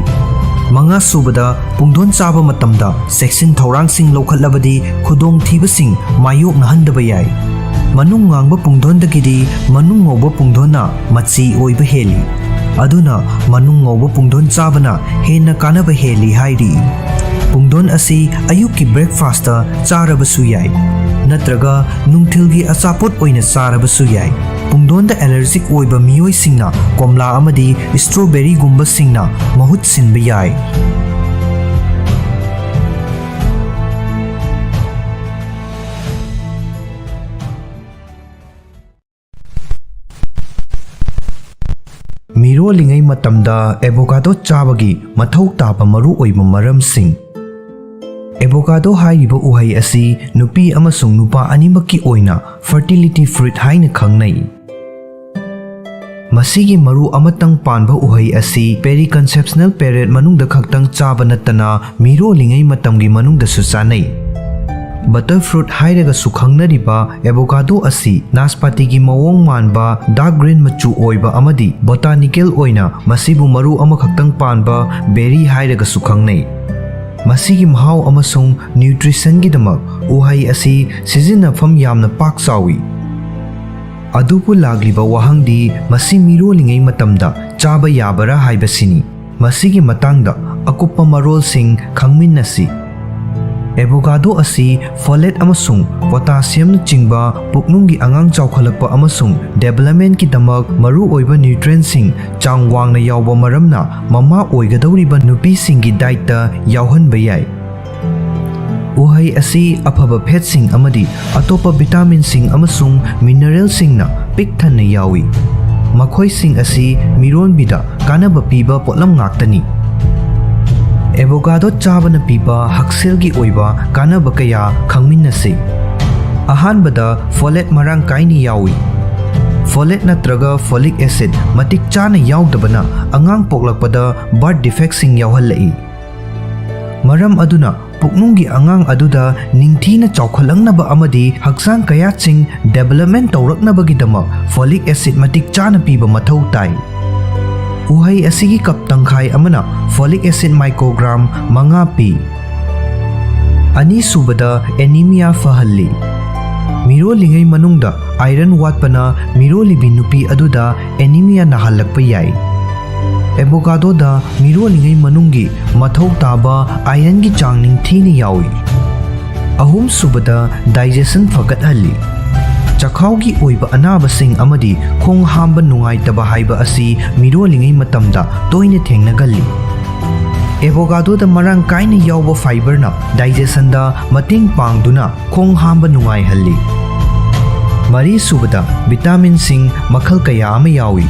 ꯃꯉꯥꯁꯨꯕꯗ, ꯄꯨꯡꯗꯣꯟ ꯆꯥꯕ ꯃꯇꯝꯗ ꯆꯦꯛꯁꯤꯟ ꯊꯧꯔꯥꯡꯁꯤꯡ ꯂꯧꯈꯠꯂꯕꯗꯤ ꯈꯨꯗꯣꯡꯊꯤꯕꯁꯤꯡ ꯃꯥꯌꯣꯛꯅꯍꯟꯗꯕ ꯌꯥꯏ꯫ ꯃꯅꯨꯡ ꯉꯥꯡꯕ ꯄꯨꯡꯗꯣꯟꯗꯒꯤꯗꯤ ꯃꯅꯨꯡ ꯉꯧꯕ ꯄꯨꯡꯗꯣꯟꯅ ꯃꯆꯤ ꯑꯣꯏꯕ ꯍꯦꯜꯂꯤ꯫ ꯑꯗꯨꯅ ꯃꯅꯨꯡ ꯉꯧꯕ ꯄꯨꯡꯗꯣꯟ ꯆꯥꯕꯅ ꯍꯦꯟꯅ ꯀꯥꯟꯅꯕ ꯍꯦꯜꯂꯤ ꯍꯥꯏꯔꯤ꯫ ꯄꯨꯡꯗꯣꯟ ꯑꯁꯤ ꯑꯌꯨꯛꯀꯤ breakfastꯇ ꯆꯥꯔꯕꯁꯨ ꯌꯥꯏ, ꯅꯠꯇ꯭ꯔꯒ ꯅꯨꯡꯊꯤꯜꯒꯤ ꯑꯆꯥꯄꯣꯠ ꯑꯣꯏꯅ ꯆꯥꯔꯕꯁꯨ ꯌꯥꯏ꯫ ꯄꯨꯡꯗꯣꯟꯗ allergic ꯑꯣꯏꯕ ꯃꯤꯑꯣꯏꯁꯤꯡꯅ ꯀꯣꯝꯂꯥ ꯑꯃꯗꯤ strawberryꯒꯨꯝꯕꯁꯤꯡꯅ ꯃꯍꯨꯠ ꯁꯤꯟꯕ ꯌꯥꯏ꯫ ꯃꯤꯔꯣꯜꯂꯤꯉꯩ ꯃꯇꯝꯗ avocado ꯆꯥꯕꯒꯤ ꯃꯊꯧ ꯇꯥꯕ ꯃꯔꯨꯑꯣꯏꯕ ꯃꯔꯝꯁꯤꯡ꯫ Avocado ꯍꯥꯏꯔꯤꯕ ꯎꯍꯩ ꯑꯁꯤ ꯅꯨꯄꯤ ꯑꯃꯁꯨꯡ ꯅꯨꯄꯥ ꯑꯅꯤꯃꯛꯀꯤ ꯑꯣꯏꯅ fertility fruit ꯍꯥꯏꯅ ꯈꯪꯅꯩ꯫ ꯃꯁꯤꯒꯤ ꯃꯔꯨ ꯑꯃꯇꯪ ꯄꯥꯟꯕ ꯎꯍꯩ ꯑꯁꯤ periconceptional period ꯃꯅꯨꯡꯗ ꯈꯛꯇꯪ ꯆꯥꯕ ꯅꯠꯇꯅ ꯃꯤꯔꯣꯜꯂꯤꯉꯩ ꯃꯇꯝꯒꯤ ꯃꯅꯨꯡꯗꯁꯨ ꯆꯥꯅꯩ꯫ Butter fruit ꯍꯥꯏꯔꯒꯁꯨ ꯈꯪꯅꯔꯤꯕ avocado ꯑꯁꯤ ꯅꯥꯁꯄꯥꯇꯤꯒꯤ ꯃꯑꯣꯡ ꯃꯥꯟꯕ dark green ꯃꯆꯨ ꯑꯣꯏꯕ ꯑꯃꯗꯤ botanical ꯑꯣꯏꯅ ꯃꯁꯤꯕꯨ ꯃꯔꯨ ꯑꯃꯈꯛꯇꯪ ꯄꯥꯟꯕ berry ꯍꯥꯏꯔꯒꯁꯨ ꯈꯪꯅꯩ꯫ ꯃꯁꯤꯒꯤ ꯃꯍꯥꯎ ꯑꯃꯁꯨꯡ nutritionꯒꯤꯗꯃꯛ ꯎꯍꯩ ꯑꯁꯤ ꯁꯤꯖꯤꯟꯅꯐꯝ ꯌꯥꯝꯅ ꯄꯥꯛ ꯆꯥꯎꯏ꯫ ꯑꯗꯨꯕꯨ ꯂꯥꯛꯂꯤꯕ ꯋꯥꯍꯪꯗꯤ ꯃꯁꯤ ꯃꯤꯔꯣꯜꯂꯤꯉꯩ ꯃꯇꯝꯗ ꯆꯥꯕ ꯌꯥꯕꯔꯥ ꯍꯥꯏꯕꯁꯤꯅꯤ꯫ ꯃꯁꯤꯒꯤ ꯃꯇꯥꯡꯗ ꯑꯀꯨꯞꯄ ꯃꯔꯣꯜꯁꯤꯡ ꯈꯪꯃꯤꯟꯅꯁꯤ꯫ Avocado ꯑꯁꯤ folate ꯑꯃꯁꯨꯡ potassiumꯅꯆꯤꯡꯕ ꯄꯨꯛꯅꯨꯡꯒꯤ ꯑꯉꯥꯡ ꯆꯥꯎꯈꯠꯂꯛꯄ ꯑꯃꯁꯨꯡ developmentꯀꯤꯗꯃꯛ ꯃꯔꯨꯑꯣꯏꯕ nutrientꯁꯤꯡ ꯆꯥꯡ ꯋꯥꯡꯅ ꯌꯥꯎꯕ ꯃꯔꯝꯅ ꯃꯃꯥ ꯑꯣꯏꯒꯗꯧꯔꯤꯕ ꯅꯨꯄꯤꯁꯤꯡꯒꯤ dietꯇ ꯌꯥꯎꯍꯟꯕ ꯌꯥꯏ꯫ ꯎꯍꯩ ꯑꯁꯤ ꯑꯐꯕ fatꯁꯤꯡ ꯑꯃꯗꯤ ꯑꯇꯣꯞꯄ vitaminꯁꯤꯡ ꯑꯃꯁꯨꯡ mineralꯁꯤꯡꯅ ꯄꯤꯛ ꯊꯟꯅ ꯌꯥꯎꯏ꯫ ꯃꯈꯣꯏꯁꯤꯡ ꯑꯁꯤ ꯃꯤꯔꯣꯟꯕꯤꯗ ꯀꯥꯟꯅꯕ ꯄꯤꯕ ꯄꯣꯠꯂꯝ ꯉꯥꯛꯇꯅꯤ꯫ Avocado ꯆꯥꯕꯅ ꯄꯤꯕ ꯍꯛꯁꯦꯜꯒꯤ ꯑꯣꯏꯕ ꯀꯥꯟꯅꯕ ꯀꯌꯥ ꯈꯪꯃꯤꯟꯅꯁꯤ꯫ ꯑꯍꯥꯟꯕꯗ, folate ꯃꯔꯥꯡ ꯀꯥꯏꯅ ꯌꯥꯎꯏ꯫ Folate ꯅꯠꯇ꯭ꯔꯒ folic acid ꯃꯇꯤꯛ ꯆꯥꯅ ꯌꯥꯎꯗꯕꯅ ꯑꯉꯥꯡ ꯄꯣꯛꯂꯛꯄꯗ birth defectꯁꯤꯡ ꯌꯥꯎꯍꯜꯂꯛꯏ꯫ ꯃꯔꯝ ꯑꯗꯨꯅ ꯄꯨꯛꯅꯨꯡꯒꯤ ꯑꯉꯥꯡ ꯑꯗꯨꯗ ꯅꯤꯡꯊꯤꯅ ꯆꯥꯎꯈꯠꯂꯛꯅꯕ ꯑꯃꯗꯤ ꯍꯛꯆꯥꯡ ꯀꯌꯥꯠꯁꯤꯡ development ꯇꯧꯔꯛꯅꯕꯒꯤꯗꯃꯛ folic acid ꯃꯇꯤꯛ ꯆꯥꯅ ꯄꯤꯕ ꯃꯊꯧ ꯇꯥꯏ꯫ ꯎꯍꯩ ꯑꯁꯤꯒꯤ cup ꯇꯪꯈꯥꯏ ꯑꯃꯅ folic acid microgram ꯃꯉꯥ ꯄꯤ꯫ ꯑꯅꯤꯁꯨꯕꯗ, anemia ꯐꯍꯜꯂꯤ꯫ ꯃꯤꯔꯣꯜꯂꯤꯉꯩ ꯃꯅꯨꯡꯗ iron ꯋꯥꯠꯄꯅ ꯃꯤꯔꯣꯜꯂꯤꯕꯤ ꯅꯨꯄꯤ ꯑꯗꯨꯗ anemia ꯅꯥꯍꯜꯂꯛꯄ ꯌꯥꯏ꯫ Avocadoꯗ ꯃꯤꯔꯣꯜꯂꯤꯉꯩ ꯃꯅꯨꯡꯒꯤ ꯃꯊꯧ ꯇꯥꯕ ironꯒꯤ ꯆꯥꯡ ꯅꯤꯡꯊꯤꯅ ꯌꯥꯎꯏ꯫ ꯑꯍꯨꯝꯁꯨꯕꯗ, digestion ꯐꯒꯠꯍꯜꯂꯤ꯫ ꯆꯈꯥꯎꯒꯤ ꯑꯣꯏꯕ ꯑꯅꯥꯕꯁꯤꯡ ꯑꯃꯗꯤ ꯈꯣꯡ ꯍꯥꯝꯕ ꯅꯨꯡꯉꯥꯏꯇꯕ ꯍꯥꯏꯕ ꯑꯁꯤ ꯃꯤꯔꯣꯜꯂꯤꯉꯩ ꯃꯇꯝꯗ ꯇꯣꯏꯅ ꯊꯦꯡꯅꯒꯜꯂꯤ꯫ Avocadoꯗ ꯃꯔꯥꯡ ꯀꯥꯏꯅ ꯌꯥꯎꯕ fiberꯅ digestionꯗ ꯃꯇꯦꯡ ꯄꯥꯡꯗꯨꯅ ꯈꯣꯡ ꯍꯥꯝꯕ ꯅꯨꯡꯉꯥꯏꯍꯜꯂꯤ꯫ ꯃꯔꯤꯁꯨꯕꯗ, vitaminꯁꯤꯡ ꯃꯈꯜ ꯀꯌꯥ ꯑꯃ ꯌꯥꯎꯏ꯫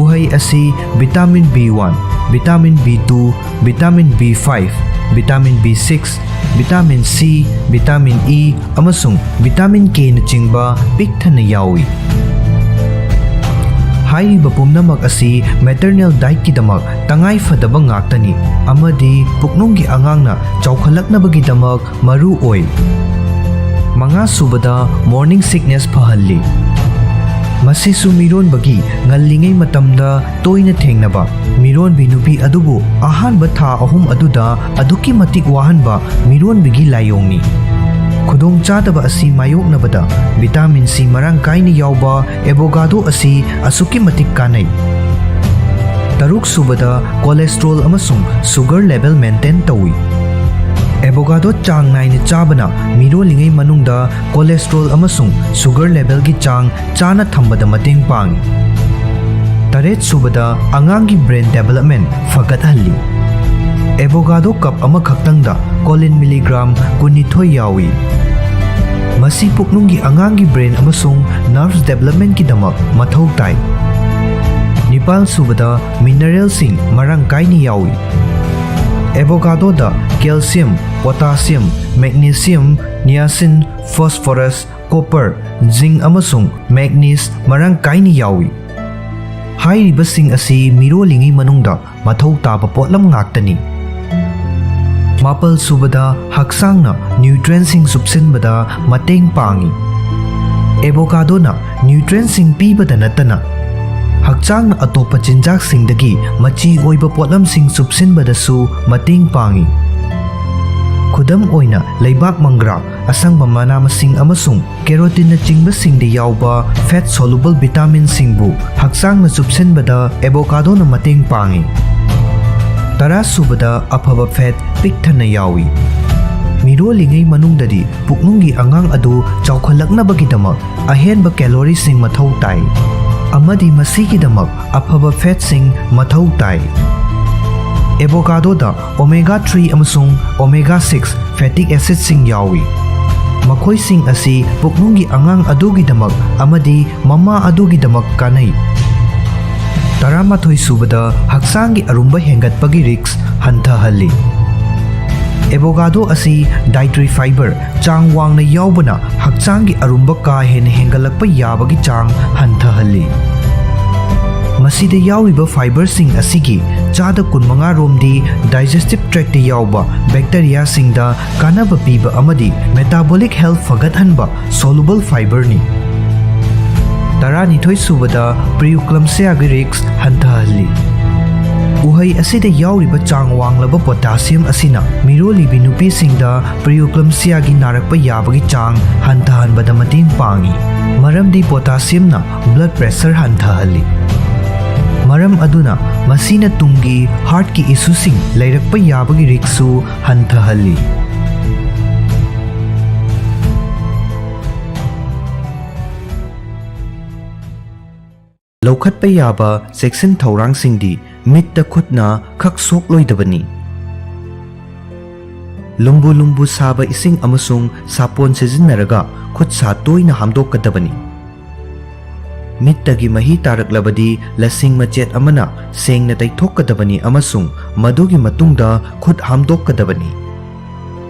ꯎꯍꯩ ꯑꯁꯤ vitamin B one, vitamin B two, vitamin B five, vitamin B six, vitamin C, vitamin E ꯑꯃꯁꯨꯡ vitamin Kꯅꯆꯤꯡꯕ ꯄꯤꯛ ꯊꯟꯅ ꯌꯥꯎꯏ꯫ ꯍꯥꯏꯔꯤꯕ ꯄꯨꯝꯅꯃꯛ ꯑꯁꯤ ꯃꯦꯇꯔꯅꯦꯜ ꯗꯥꯏꯠꯀꯤꯗꯃꯛ ꯇꯉꯥꯏ ꯐꯗꯕ ꯉꯥꯛꯇꯅꯤ ꯑꯃꯗꯤ ꯄꯨꯛꯅꯨꯡꯒꯤ ꯑꯉꯥꯡꯅ ꯆꯥꯎꯈꯠꯂꯛꯅꯕꯒꯤꯗꯃꯛ ꯃꯔꯨ ꯑꯣꯏ꯫ ꯃꯉꯥ ꯁꯨꯕꯗ, ꯃꯣꯔꯅꯤꯡ ꯁꯤꯛꯅꯦꯁ ꯐꯍꯜꯂꯤ꯫ ꯃꯁꯤꯁꯨ ꯃꯤꯔꯣꯟꯕꯒꯤ ꯉꯜꯂꯤꯉꯩ ꯃꯇꯝꯗ ꯇꯣꯏꯅ ꯊꯦꯡꯅꯕ ꯃꯤꯔꯣꯟꯕꯤ ꯅꯨꯄꯤ ꯑꯗꯨꯕꯨ ꯑꯍꯥꯟꯕ ꯊꯥ ꯑꯍꯨꯝ ꯑꯗꯨꯗ ꯑꯗꯨꯛꯀꯤ ꯃꯇꯤꯛ ꯋꯥꯍꯟꯕ ꯃꯤꯔꯣꯟꯕꯤꯒꯤ ꯂꯥꯏꯑꯣꯡꯅꯤ꯫ ꯈꯨꯗꯣꯡꯆꯥꯗꯕ ꯑꯁꯤ ꯃꯥꯌꯣꯛꯅꯕꯗ ꯚꯤꯇꯥꯃꯤꯟ ꯁꯤ ꯃꯔꯥꯡ ꯀꯥꯏꯅ ꯌꯥꯎꯕ ꯑꯦꯕꯣꯒꯥꯗꯣ ꯑꯁꯤ ꯑꯁꯨꯛꯀꯤ ꯃꯇꯤꯛ ꯀꯥꯟꯅꯩ꯫ ꯇꯔꯨꯛ ꯁꯨꯕꯗ, ꯀꯣꯂꯦꯁꯇ꯭ꯔꯣꯜ ꯑꯃꯁꯨꯡ ꯁꯨꯒꯔ ꯂꯦꯚꯦꯜ ꯃꯦꯟꯇꯦꯟ ꯇꯧꯏ꯫ ꯑꯦꯕꯣꯒꯥꯗꯣ ꯆꯥꯡ ꯅꯥꯏꯅ ꯆꯥꯕꯅ ꯃꯤꯔꯣꯜꯂꯤꯉꯩ ꯃꯅꯨꯡꯗ ꯀꯣꯂꯦꯁꯇ꯭ꯔꯣꯜ ꯑꯃꯁꯨꯡ ꯁꯨꯒꯔ ꯂꯦꯚꯦꯜꯒꯤ ꯆꯥꯡ ꯆꯥꯅ ꯊꯝꯕꯗ ꯃꯇꯦꯡ ꯄꯥꯡꯏ꯫ ꯇꯔꯦꯠ ꯁꯨꯕꯗ, ꯑꯉꯥꯡꯒꯤ ꯕ꯭ꯔꯦꯟ ꯗꯦꯚꯦꯂꯞꯃꯦꯟ ꯐꯒꯠꯍꯜꯂꯤ꯫ ꯑꯦꯕꯣꯒꯥꯗꯣ ꯀꯞ ꯑꯃꯈꯛꯇꯪꯗ ꯀꯣꯂꯤꯟ ꯃꯤꯂꯤꯒ꯭ꯔꯥꯝ ꯀꯨꯟꯅꯤꯊꯣꯏ ꯌꯥꯎꯏ꯫ ꯃꯁꯤ ꯄꯨꯛꯅꯨꯡꯒꯤ ꯑꯉꯥꯡꯒꯤ ꯕ꯭ꯔꯦꯟ ꯑꯃꯁꯨꯡ ꯅꯔꯚꯁ ꯗꯦꯚꯦꯂꯞꯃꯦꯟꯀꯤꯗꯃꯛ ꯃꯊꯧ ꯇꯥꯏ꯫ ꯅꯤꯄꯥꯜ ꯁꯨꯕꯗ, ꯃꯤꯅꯔꯦꯜꯁꯤꯡ ꯃꯔꯥꯡ ꯀꯥꯏꯅ ꯌꯥꯎꯏ꯫ ꯑꯦꯕꯣꯒꯥꯗꯣꯗ ꯀꯦꯜꯁꯤꯌꯝ, ꯄꯣꯇꯥꯁꯤꯌꯝ, ꯃꯦꯒꯅꯤꯁꯤꯌꯝ, ꯅꯤꯌꯥꯁꯤꯟ, ꯐꯣꯁꯐꯣꯔꯁ, ꯀꯣꯄꯔ, ꯖꯤꯡ ꯑꯃꯁꯨꯡ ꯃꯦꯒꯅꯤꯁ ꯃꯔꯥꯡ ꯀꯥꯏꯅ ꯌꯥꯎꯏ꯫ ꯍꯥꯏꯔꯤꯕꯁꯤꯡ ꯑꯁꯤ ꯃꯤꯔꯣꯜꯂꯤꯉꯩ ꯃꯅꯨꯡꯗ ꯃꯊꯧ ꯇꯥꯕ ꯄꯣꯠꯂꯝ ꯉꯥꯛꯇꯅꯤ꯫ ꯃꯥꯄꯜ ꯁꯨꯕꯗ, ꯍꯛꯆꯥꯡꯅ ꯅ꯭ꯌꯨꯇ꯭ꯔꯦꯟꯁꯤꯡ ꯆꯨꯞꯁꯤꯟꯕꯗ ꯃꯇꯦꯡ ꯄꯥꯡꯏ꯫ ꯑꯦꯕꯣꯀꯥꯗꯣꯅ ꯅ꯭ꯌꯨꯇ꯭ꯔꯦꯟꯁꯤꯡ ꯄꯤꯕꯗ ꯅꯠꯇꯅ ꯍꯛꯆꯥꯡꯅ ꯑꯇꯣꯞꯄ ꯆꯤꯟꯖꯥꯛꯁꯤꯡꯗꯒꯤ ꯃꯆꯤ ꯑꯣꯏꯕ ꯄꯣꯠꯂꯝꯁꯤꯡ ꯆꯨꯞꯁꯤꯟꯕꯗꯁꯨ ꯃꯇꯦꯡ ꯄꯥꯡꯏ꯫ ꯈꯨꯗꯝ ꯑꯣꯏꯅ, ꯂꯩꯕꯥꯛ ꯃꯪꯒ꯭ꯔꯥ, ꯑꯁꯪꯕ ꯃꯅꯥ ꯃꯁꯤꯡ ꯑꯃꯁꯨꯡ ꯀꯦꯔꯣꯇꯤꯟꯅꯆꯤꯡꯕꯁꯤꯡꯗ ꯌꯥꯎꯕ ꯐꯦꯠ ꯁꯣꯂꯨꯕꯜ ꯚꯤꯇꯥꯃꯤꯟꯁꯤꯡꯕꯨ ꯍꯛꯆꯥꯡꯅ ꯆꯨꯞꯁꯤꯟꯕꯗ ꯑꯦꯕꯣꯀꯥꯗꯣꯅ ꯃꯇꯦꯡ ꯄꯥꯡꯏ꯫ ꯇꯔꯥ ꯁꯨꯕꯗ, ꯑꯐꯕ ꯐꯦꯠ ꯄꯤꯛ ꯊꯟꯅ ꯌꯥꯎꯏ꯫ ꯃꯤꯔꯣꯜꯂꯤꯉꯩ ꯃꯅꯨꯡꯗꯗꯤ ꯄꯨꯛꯅꯨꯡꯒꯤ ꯑꯉꯥꯡ ꯑꯗꯨ ꯆꯥꯎꯈꯠꯂꯛꯅꯕꯒꯤꯗꯃꯛ ꯑꯍꯦꯟꯕ ꯀꯦꯂꯣꯔꯤꯁꯤꯡ ꯃꯊꯧ ꯇꯥꯏ, ꯑꯃꯗꯤ ꯃꯁꯤꯒꯤꯗꯃꯛ ꯑꯐꯕ ꯐꯦꯠꯁꯤꯡ ꯃꯊꯧ ꯇꯥꯏ꯫ ꯑꯦꯕꯣꯀꯥꯗꯣꯗ ꯑꯣꯃꯦꯒꯥ ꯊ꯭ꯔꯤ ꯑꯃꯁꯨꯡ ꯑꯣꯃꯦꯒꯥ ꯁꯤꯛꯁ ꯐꯦꯇꯤꯛ ꯑꯦꯁꯤꯗꯁꯤꯡ ꯌꯥꯎꯏ꯫ ꯃꯈꯣꯏꯁꯤꯡ ꯑꯁꯤ ꯄꯨꯛꯅꯨꯡꯒꯤ ꯑꯉꯥꯡ ꯑꯗꯨꯒꯤꯗꯃꯛ ꯑꯃꯗꯤ ꯃꯃꯥ ꯑꯗꯨꯒꯤꯗꯃꯛ ꯀꯥꯟꯅꯩ꯫ ꯇꯔꯥꯃꯥꯊꯣꯏ ꯁꯨꯕꯗ, ꯍꯛꯆꯥꯡꯒꯤ ꯑꯔꯨꯝꯕ ꯍꯦꯟꯒꯠꯄꯒꯤ ꯔꯤꯁ꯭ꯛ ꯍꯟꯊꯍꯜꯂꯤ꯫ ꯑꯦꯕꯣꯀꯥꯗꯣ ꯑꯁꯤ ꯗꯥꯏꯇꯔꯤ ꯐꯥꯏꯕꯔ ꯆꯥꯡ ꯋꯥꯡꯅ ꯌꯥꯎꯕꯅ ꯍꯛꯆꯥꯡꯒꯤ ꯑꯔꯨꯝꯕ ꯀꯥ ꯍꯦꯟꯅ ꯍꯦꯟꯒꯠꯂꯛꯄ ꯌꯥꯕꯒꯤ ꯆꯥꯡ ꯍꯟꯊꯍꯜꯂꯤ꯫ ꯃꯁꯤꯗ ꯌꯥꯎꯔꯤꯕ fiberꯁꯤꯡ ꯑꯁꯤꯒꯤ ꯆꯥꯗ ꯀꯨꯟꯃꯉꯥ ꯔꯣꯝꯗꯤ digestive tractꯇ ꯌꯥꯎꯕ bacteriaꯁꯤꯡꯗ ꯀꯥꯟꯅꯕ ꯄꯤꯕ ꯑꯃꯗꯤ metabolic health ꯐꯒꯠꯍꯟꯕ soluble fiberꯅꯤ꯫ ꯇꯔꯥꯅꯤꯊꯣꯏ ꯁꯨꯕꯗ preeclampsiaꯒꯤ risk ꯍꯟꯊꯍꯜꯂꯤ꯫ ꯎꯍꯩ ꯑꯁꯤꯗ ꯌꯥꯎꯔꯤꯕ ꯆꯥꯡ ꯋꯥꯡꯂꯕ potassium ꯑꯁꯤꯅ ꯃꯤꯔꯣꯜꯂꯤꯕꯤ ꯅꯨꯄꯤꯁꯤꯡꯗ preeclampsiaꯒꯤ ꯅꯥꯔꯛꯄ ꯌꯥꯕꯒꯤ ꯆꯥꯡ ꯍꯟꯊꯍꯟꯕꯗ ꯃꯇꯦꯡ ꯄꯥꯡꯏ, ꯃꯔꯝꯗꯤ potassiumꯅ blood pressure ꯍꯟꯊꯍꯜꯂꯤ꯫ ꯃꯔꯝ ꯑꯗꯨꯅ ꯃꯁꯤꯅ ꯇꯨꯡꯒꯤ heartꯀꯤ issueꯁꯤꯡ ꯂꯩꯔꯛꯄ ꯌꯥꯕꯒꯤ riskꯁꯨ ꯍꯟꯊꯍꯜꯂꯤ꯫ ꯂꯧꯈꯠꯄ ꯌꯥꯕ ꯆꯦꯛꯁꯤꯟ ꯊꯧꯔꯥꯡꯁꯤꯡꯗꯤ ꯃꯤꯠꯇ ꯈꯨꯠꯅ ꯈꯛ ꯁꯣꯛꯂꯣꯏꯗꯕꯅꯤ꯫ ꯂꯨꯝꯕꯨ ꯂꯨꯝꯕꯨ ꯁꯥꯕ ꯏꯁꯤꯡ ꯑꯃꯁꯨꯡ ꯁꯥꯄꯣꯟ ꯁꯤꯖꯤꯟꯅꯔꯒ ꯈꯨꯠ ꯁꯥ ꯇꯣꯏꯅ ꯍꯥꯝꯗꯣꯛꯀꯗꯕꯅꯤ꯫ ꯃꯤꯠꯇꯒꯤ ꯃꯍꯤ ꯇꯥꯔꯛꯂꯕꯗꯤ ꯂꯁꯤꯡ ꯃꯆꯦꯠ ꯑꯃꯅ ꯁꯦꯡꯅ ꯇꯩꯊꯣꯛꯀꯗꯕꯅꯤ ꯑꯃꯁꯨꯡ ꯃꯗꯨꯒꯤ ꯃꯇꯨꯡꯗ ꯈꯨꯠ ꯍꯥꯝꯗꯣꯛꯀꯗꯕꯅꯤ꯫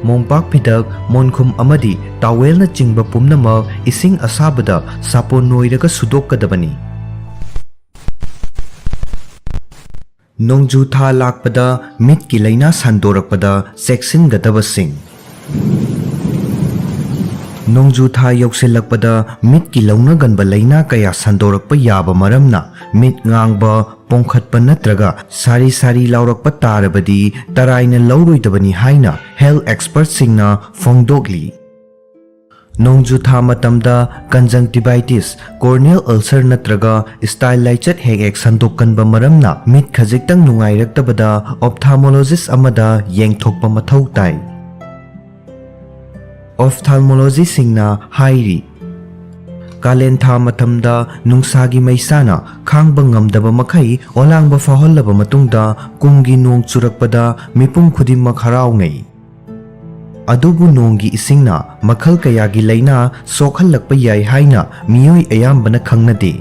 ꯃꯣꯝꯄꯥꯛ ꯐꯤꯗꯛ, ꯃꯣꯟꯈꯨꯝ ꯑꯃꯗꯤ ꯇꯥꯋꯦꯜꯅꯆꯤꯡꯕ ꯄꯨꯝꯅꯃꯛ ꯏꯁꯤꯡ ꯑꯁꯥꯕꯗ ꯁꯥꯄꯣꯟ ꯅꯣꯏꯔꯒ ꯁꯨꯗꯣꯛꯀꯗꯕꯅꯤ꯫ ꯅꯣꯡꯖꯨ ꯊꯥ ꯂꯥꯛꯄꯗ ꯃꯤꯠꯀꯤ ꯂꯥꯏꯅꯥ ꯁꯟꯗꯣꯔꯛꯄꯗ ꯆꯦꯛꯁꯤꯟꯒꯗꯕꯁꯤꯡ꯫ ꯅꯣꯡꯖꯨ ꯊꯥ ꯌꯧꯁꯤꯜꯂꯛꯄꯗ ꯃꯤꯠꯀꯤ ꯂꯧꯅꯒꯟꯕ ꯂꯥꯏꯅꯥ ꯀꯌꯥ ꯁꯟꯗꯣꯔꯛꯄ ꯌꯥꯕ ꯃꯔꯝꯅ, ꯃꯤꯠ ꯉꯥꯡꯕ, ꯄꯣꯡꯈꯠꯄ ꯅꯠꯇ꯭ꯔꯒ ꯁꯥꯔꯤ ꯁꯥꯔꯤ ꯂꯥꯎꯔꯛꯄ ꯇꯥꯔꯕꯗꯤ ꯇꯔꯥꯏꯅ ꯂꯧꯔꯣꯏꯗꯕꯅꯤ ꯍꯥꯏꯅ health expertꯁꯤꯡꯅ ꯐꯣꯡꯗꯣꯛꯂꯤ꯫ ꯅꯣꯡꯖꯨ ꯊꯥ ꯃꯇꯝꯗ conjunctivitis, corneal ulcer ꯅꯠꯇ꯭ꯔꯒ style ꯂꯥꯏꯆꯠ ꯍꯦꯛ ꯍꯦꯛ ꯁꯟꯗꯣꯛꯀꯟꯕ ꯃꯔꯝꯅ ꯃꯤꯠ ꯈꯖꯤꯛꯇꯪ ꯅꯨꯡꯉꯥꯏꯔꯛꯇꯕꯗ ophthalmologist ꯑꯃꯗ ꯌꯦꯡꯊꯣꯛꯄ ꯃꯊꯧ ꯇꯥꯏ꯫ Ophthalmologistꯁꯤꯡꯅ ꯍꯥꯏꯔꯤ, ꯀꯥꯂꯦꯟ ꯊꯥ ꯃꯇꯝꯗ ꯅꯨꯡꯁꯥꯒꯤ ꯃꯩꯁꯥꯅ ꯈꯥꯡꯕ ꯉꯝꯗꯕ ꯃꯈꯩ ꯑꯣꯂꯥꯡꯕ ꯐꯥꯎꯍꯜꯂꯕ ꯃꯇꯨꯡꯗ ꯀꯨꯝꯒꯤ ꯅꯣꯡ ꯆꯨꯔꯛꯄꯗ ꯃꯤꯄꯨꯝ ꯈꯨꯗꯤꯡꯃꯛ ꯍꯔꯥꯎꯅꯩ꯫ ꯑꯗꯨꯕꯨ ꯅꯣꯡꯒꯤ ꯏꯁꯤꯡꯅ ꯃꯈꯜ ꯀꯌꯥꯒꯤ ꯂꯥꯏꯅꯥ ꯁꯣꯛꯍꯜꯂꯛꯄ ꯌꯥꯏ ꯍꯥꯏꯅ ꯃꯤꯑꯣꯏ ꯑꯌꯥꯝꯕꯅ ꯈꯪꯅꯗꯦ꯫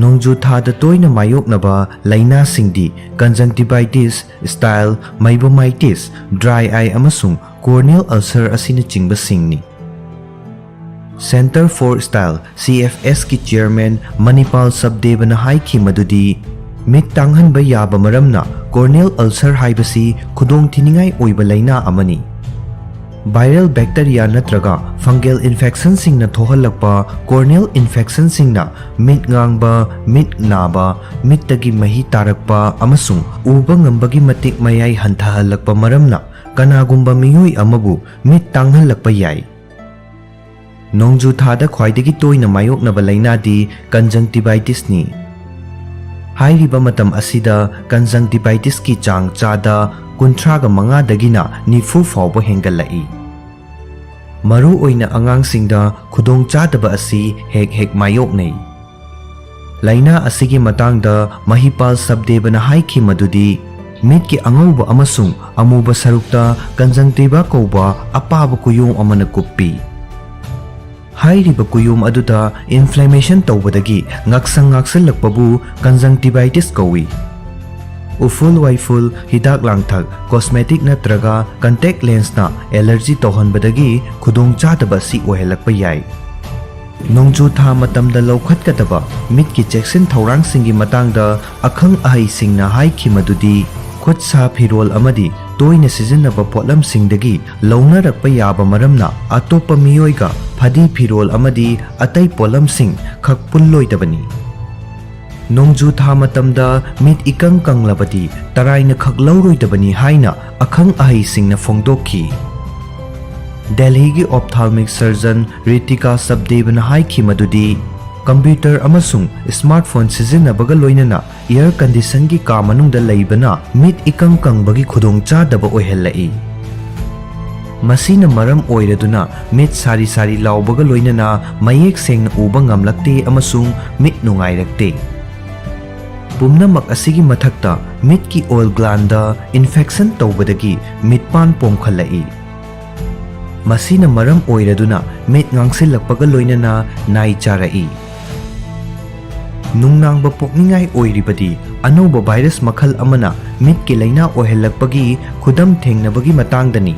ꯅꯣꯡꯖꯨ ꯊꯥꯗ ꯇꯣꯏꯅ ꯃꯥꯌꯣꯛꯅꯕ ꯂꯥꯏꯅꯥꯁꯤꯡꯗꯤ conjunctivitis, style, meibomitis, dry eye ꯑꯃꯁꯨꯡ corneal ulcer ꯑꯁꯤꯅꯆꯤꯡꯕꯁꯤꯡꯅꯤ꯫ Centre for Style, C F S ꯀꯤ chairman ꯃꯅꯤꯄꯥꯜ ꯁꯕꯗꯦꯕꯅ ꯍꯥꯏꯈꯤ ꯃꯗꯨꯗꯤ, ꯃꯤꯠ ꯇꯥꯡꯍꯟꯕ ꯌꯥꯕ ꯃꯔꯝꯅ corneal ulcer ꯍꯥꯏꯕꯁꯤ ꯈꯨꯗꯣꯡꯊꯤꯅꯤꯡꯉꯥꯏ ꯑꯣꯏꯕ ꯂꯥꯏꯅꯥ ꯑꯃꯅꯤ꯫ Viral bacteria ꯅꯠꯇ꯭ꯔꯒ fungal infectionꯁꯤꯡꯅ ꯊꯣꯛꯍꯜꯂꯛꯄ corneal infectionꯁꯤꯡꯅ ꯃꯤꯠ ꯉꯥꯡꯕ, ꯃꯤꯠ ꯅꯥꯕ, ꯃꯤꯠꯇꯒꯤ ꯃꯍꯤ ꯇꯥꯔꯛꯄ ꯑꯃꯁꯨꯡ ꯎꯕ ꯉꯝꯕꯒꯤ ꯃꯇꯤꯛ ꯃꯌꯥꯏ ꯍꯟꯊꯍꯜꯂꯛꯄ ꯃꯔꯝꯅ ꯀꯅꯥꯒꯨꯝꯕ ꯃꯤꯑꯣꯏ ꯑꯃꯕꯨ ꯃꯤꯠ ꯇꯥꯡꯍꯜꯂꯛꯄ ꯌꯥꯏ꯫ ꯅꯣꯡꯖꯨ ꯊꯥꯗ ꯈ꯭ꯋꯥꯏꯗꯒꯤ ꯇꯣꯏꯅ ꯃꯥꯌꯣꯛꯅꯕ ꯂꯥꯏꯅꯥꯗꯤ conjunctivitisꯅꯤ꯫ ꯍꯥꯏꯔꯤꯕ ꯃꯇꯝ ꯑꯁꯤꯗ conjunctivitisꯀꯤ ꯆꯥꯡ ꯆꯥꯗ ꯀꯨꯟꯊ꯭ꯔꯥꯒ ꯃꯉꯥꯗꯒꯤꯅ ꯅꯤꯐꯨ ꯐꯥꯎꯕ ꯍꯦꯟꯒꯠꯂꯛꯏ꯫ ꯃꯔꯨꯑꯣꯏꯅ ꯑꯉꯥꯡꯁꯤꯡꯗ ꯈꯨꯗꯣꯡꯆꯥꯗꯕ ꯑꯁꯤ ꯍꯦꯛ ꯍꯦꯛ ꯃꯥꯌꯣꯛꯅꯩ꯫ ꯂꯥꯏꯅꯥ ꯑꯁꯤꯒꯤ ꯃꯇꯥꯡꯗ ꯃꯍꯤꯄꯥꯜ ꯁꯕꯗꯦꯕꯅ ꯍꯥꯏꯈꯤ ꯃꯗꯨꯗꯤ, ꯃꯤꯠꯀꯤ ꯑꯉꯧꯕ ꯑꯃꯁꯨꯡ ꯑꯃꯨꯕ ꯁꯔꯨꯛꯇ conjunctiva ꯀꯧꯕ ꯑꯄꯥꯕ ꯀꯨꯌꯣꯝ ꯑꯃꯅ ꯀꯨꯞꯄꯤ꯫ ꯍꯥꯏꯔꯤꯕ ꯀꯨꯌꯣꯝ ꯑꯗꯨꯗ inflammation ꯇꯧꯕꯗꯒꯤ ꯉꯛꯁꯪ ꯉꯥꯛꯁꯜꯂꯛꯄꯕꯨ conjunctivitis ꯀꯧꯏ꯫ ꯎꯐꯨꯜ ꯋꯥꯏꯐꯨꯜ, ꯍꯤꯗꯥꯛ ꯂꯥꯡꯊꯛ, cosmetic ꯅꯠꯇ꯭ꯔꯒ contact lenseꯅ allergy ꯇꯧꯍꯟꯕꯗꯒꯤ ꯈꯨꯗꯣꯡꯆꯥꯗꯕ ꯑꯁꯤ ꯑꯣꯏꯍꯜꯂꯛꯄ ꯌꯥꯏ꯫ ꯅꯣꯡꯖꯨ ꯊꯥ ꯃꯇꯝꯗ ꯂꯧꯈꯠꯀꯗꯕ ꯃꯤꯠꯀꯤ ꯆꯦꯛꯁꯤꯟ ꯊꯧꯔꯥꯡꯁꯤꯡꯒꯤ ꯃꯇꯥꯡꯗ ꯑꯈꯪ ꯑꯍꯩꯁꯤꯡꯅ ꯍꯥꯏꯈꯤ ꯃꯗꯨꯗꯤ, ꯈꯨꯠ ꯁꯥ ꯐꯤꯔꯣꯜ ꯑꯃꯗꯤ ꯇꯣꯏꯅ ꯁꯤꯖꯤꯟꯅꯕ ꯄꯣꯠꯂꯝꯁꯤꯡꯗꯒꯤ ꯂꯧꯅꯔꯛꯄ ꯌꯥꯕ ꯃꯔꯝꯅ ꯑꯇꯣꯞꯄ ꯃꯤꯑꯣꯏꯒ ꯐꯗꯤ ꯐꯤꯔꯣꯜ ꯑꯃꯗꯤ ꯑꯇꯩ ꯄꯣꯠꯂꯝꯁꯤꯡ ꯈꯛ ꯄꯨꯜꯂꯣꯏꯗꯕꯅꯤ꯫ ꯅꯣꯡꯖꯨ ꯊꯥ ꯃꯇꯝꯗ ꯃꯤꯠ ꯏꯀꯪ ꯀꯪꯂꯕꯗꯤ ꯇꯔꯥꯏꯅ ꯈꯛ ꯂꯧꯔꯣꯏꯗꯕꯅꯤ ꯍꯥꯏꯅ ꯑꯈꯪ ꯑꯍꯩꯁꯤꯡꯅ ꯐꯣꯡꯗꯣꯛꯈꯤ꯫ ꯗꯦꯜꯍꯤꯒꯤ ophthalmic surgeon ꯔꯤꯇꯤꯀꯥ ꯁꯕꯗꯦꯕꯅ ꯍꯥꯏꯈꯤ ꯃꯗꯨꯗꯤ, computer ꯑꯃꯁꯨꯡ smartphone ꯁꯤꯖꯤꯟꯅꯕꯒ ꯂꯣꯏꯅꯅ air conditionꯒꯤ ꯀꯥ ꯃꯅꯨꯡꯗ ꯂꯩꯕꯅ ꯃꯤꯠ ꯏꯀꯪ ꯀꯪꯕꯒꯤ ꯈꯨꯗꯣꯡꯆꯥꯗꯕ ꯑꯣꯏꯍꯜꯂꯛꯏ꯫ ꯃꯁꯤꯅ ꯃꯔꯝ ꯑꯣꯏꯔꯗꯨꯅ ꯃꯤꯠ ꯁꯥꯔꯤ ꯁꯥꯔꯤ ꯂꯥꯎꯕꯒ ꯂꯣꯏꯅꯅ ꯃꯌꯦꯛ ꯁꯦꯡꯅ ꯎꯕ ꯉꯝꯂꯛꯇꯦ ꯑꯃꯁꯨꯡ ꯃꯤꯠ ꯅꯨꯡꯉꯥꯏꯔꯛꯇꯦ꯫ ꯄꯨꯝꯅꯃꯛ ꯑꯁꯤꯒꯤ ꯃꯊꯛꯇ ꯃꯤꯠꯀꯤ ꯑꯣꯏꯜ glandꯗ infection ꯇꯧꯕꯗꯒꯤ ꯃꯤꯠꯄꯥꯟ ꯄꯣꯝꯈꯠꯂꯛꯏ꯫ ꯃꯁꯤꯅ ꯃꯔꯝ ꯑꯣꯏꯔꯗꯨꯅ ꯃꯤꯠ ꯉꯥꯡꯁꯤꯜꯂꯛꯄꯒ ꯂꯣꯏꯅꯅ ꯅꯥꯏ ꯆꯥꯔꯛꯏ꯫ ꯅꯨꯡꯅꯥꯡꯕ ꯄꯣꯛꯅꯤꯡꯉꯥꯏ ꯑꯣꯏꯔꯤꯕꯗꯤ ꯑꯅꯧꯕ virus ꯃꯈꯜ ꯑꯃꯅ ꯃꯤꯠꯀꯤ ꯂꯥꯏꯅꯥ ꯑꯣꯏꯍꯜꯂꯛꯄꯒꯤ ꯈꯨꯗꯝ ꯊꯦꯡꯅꯕꯒꯤ ꯃꯇꯥꯡꯗꯅꯤ꯫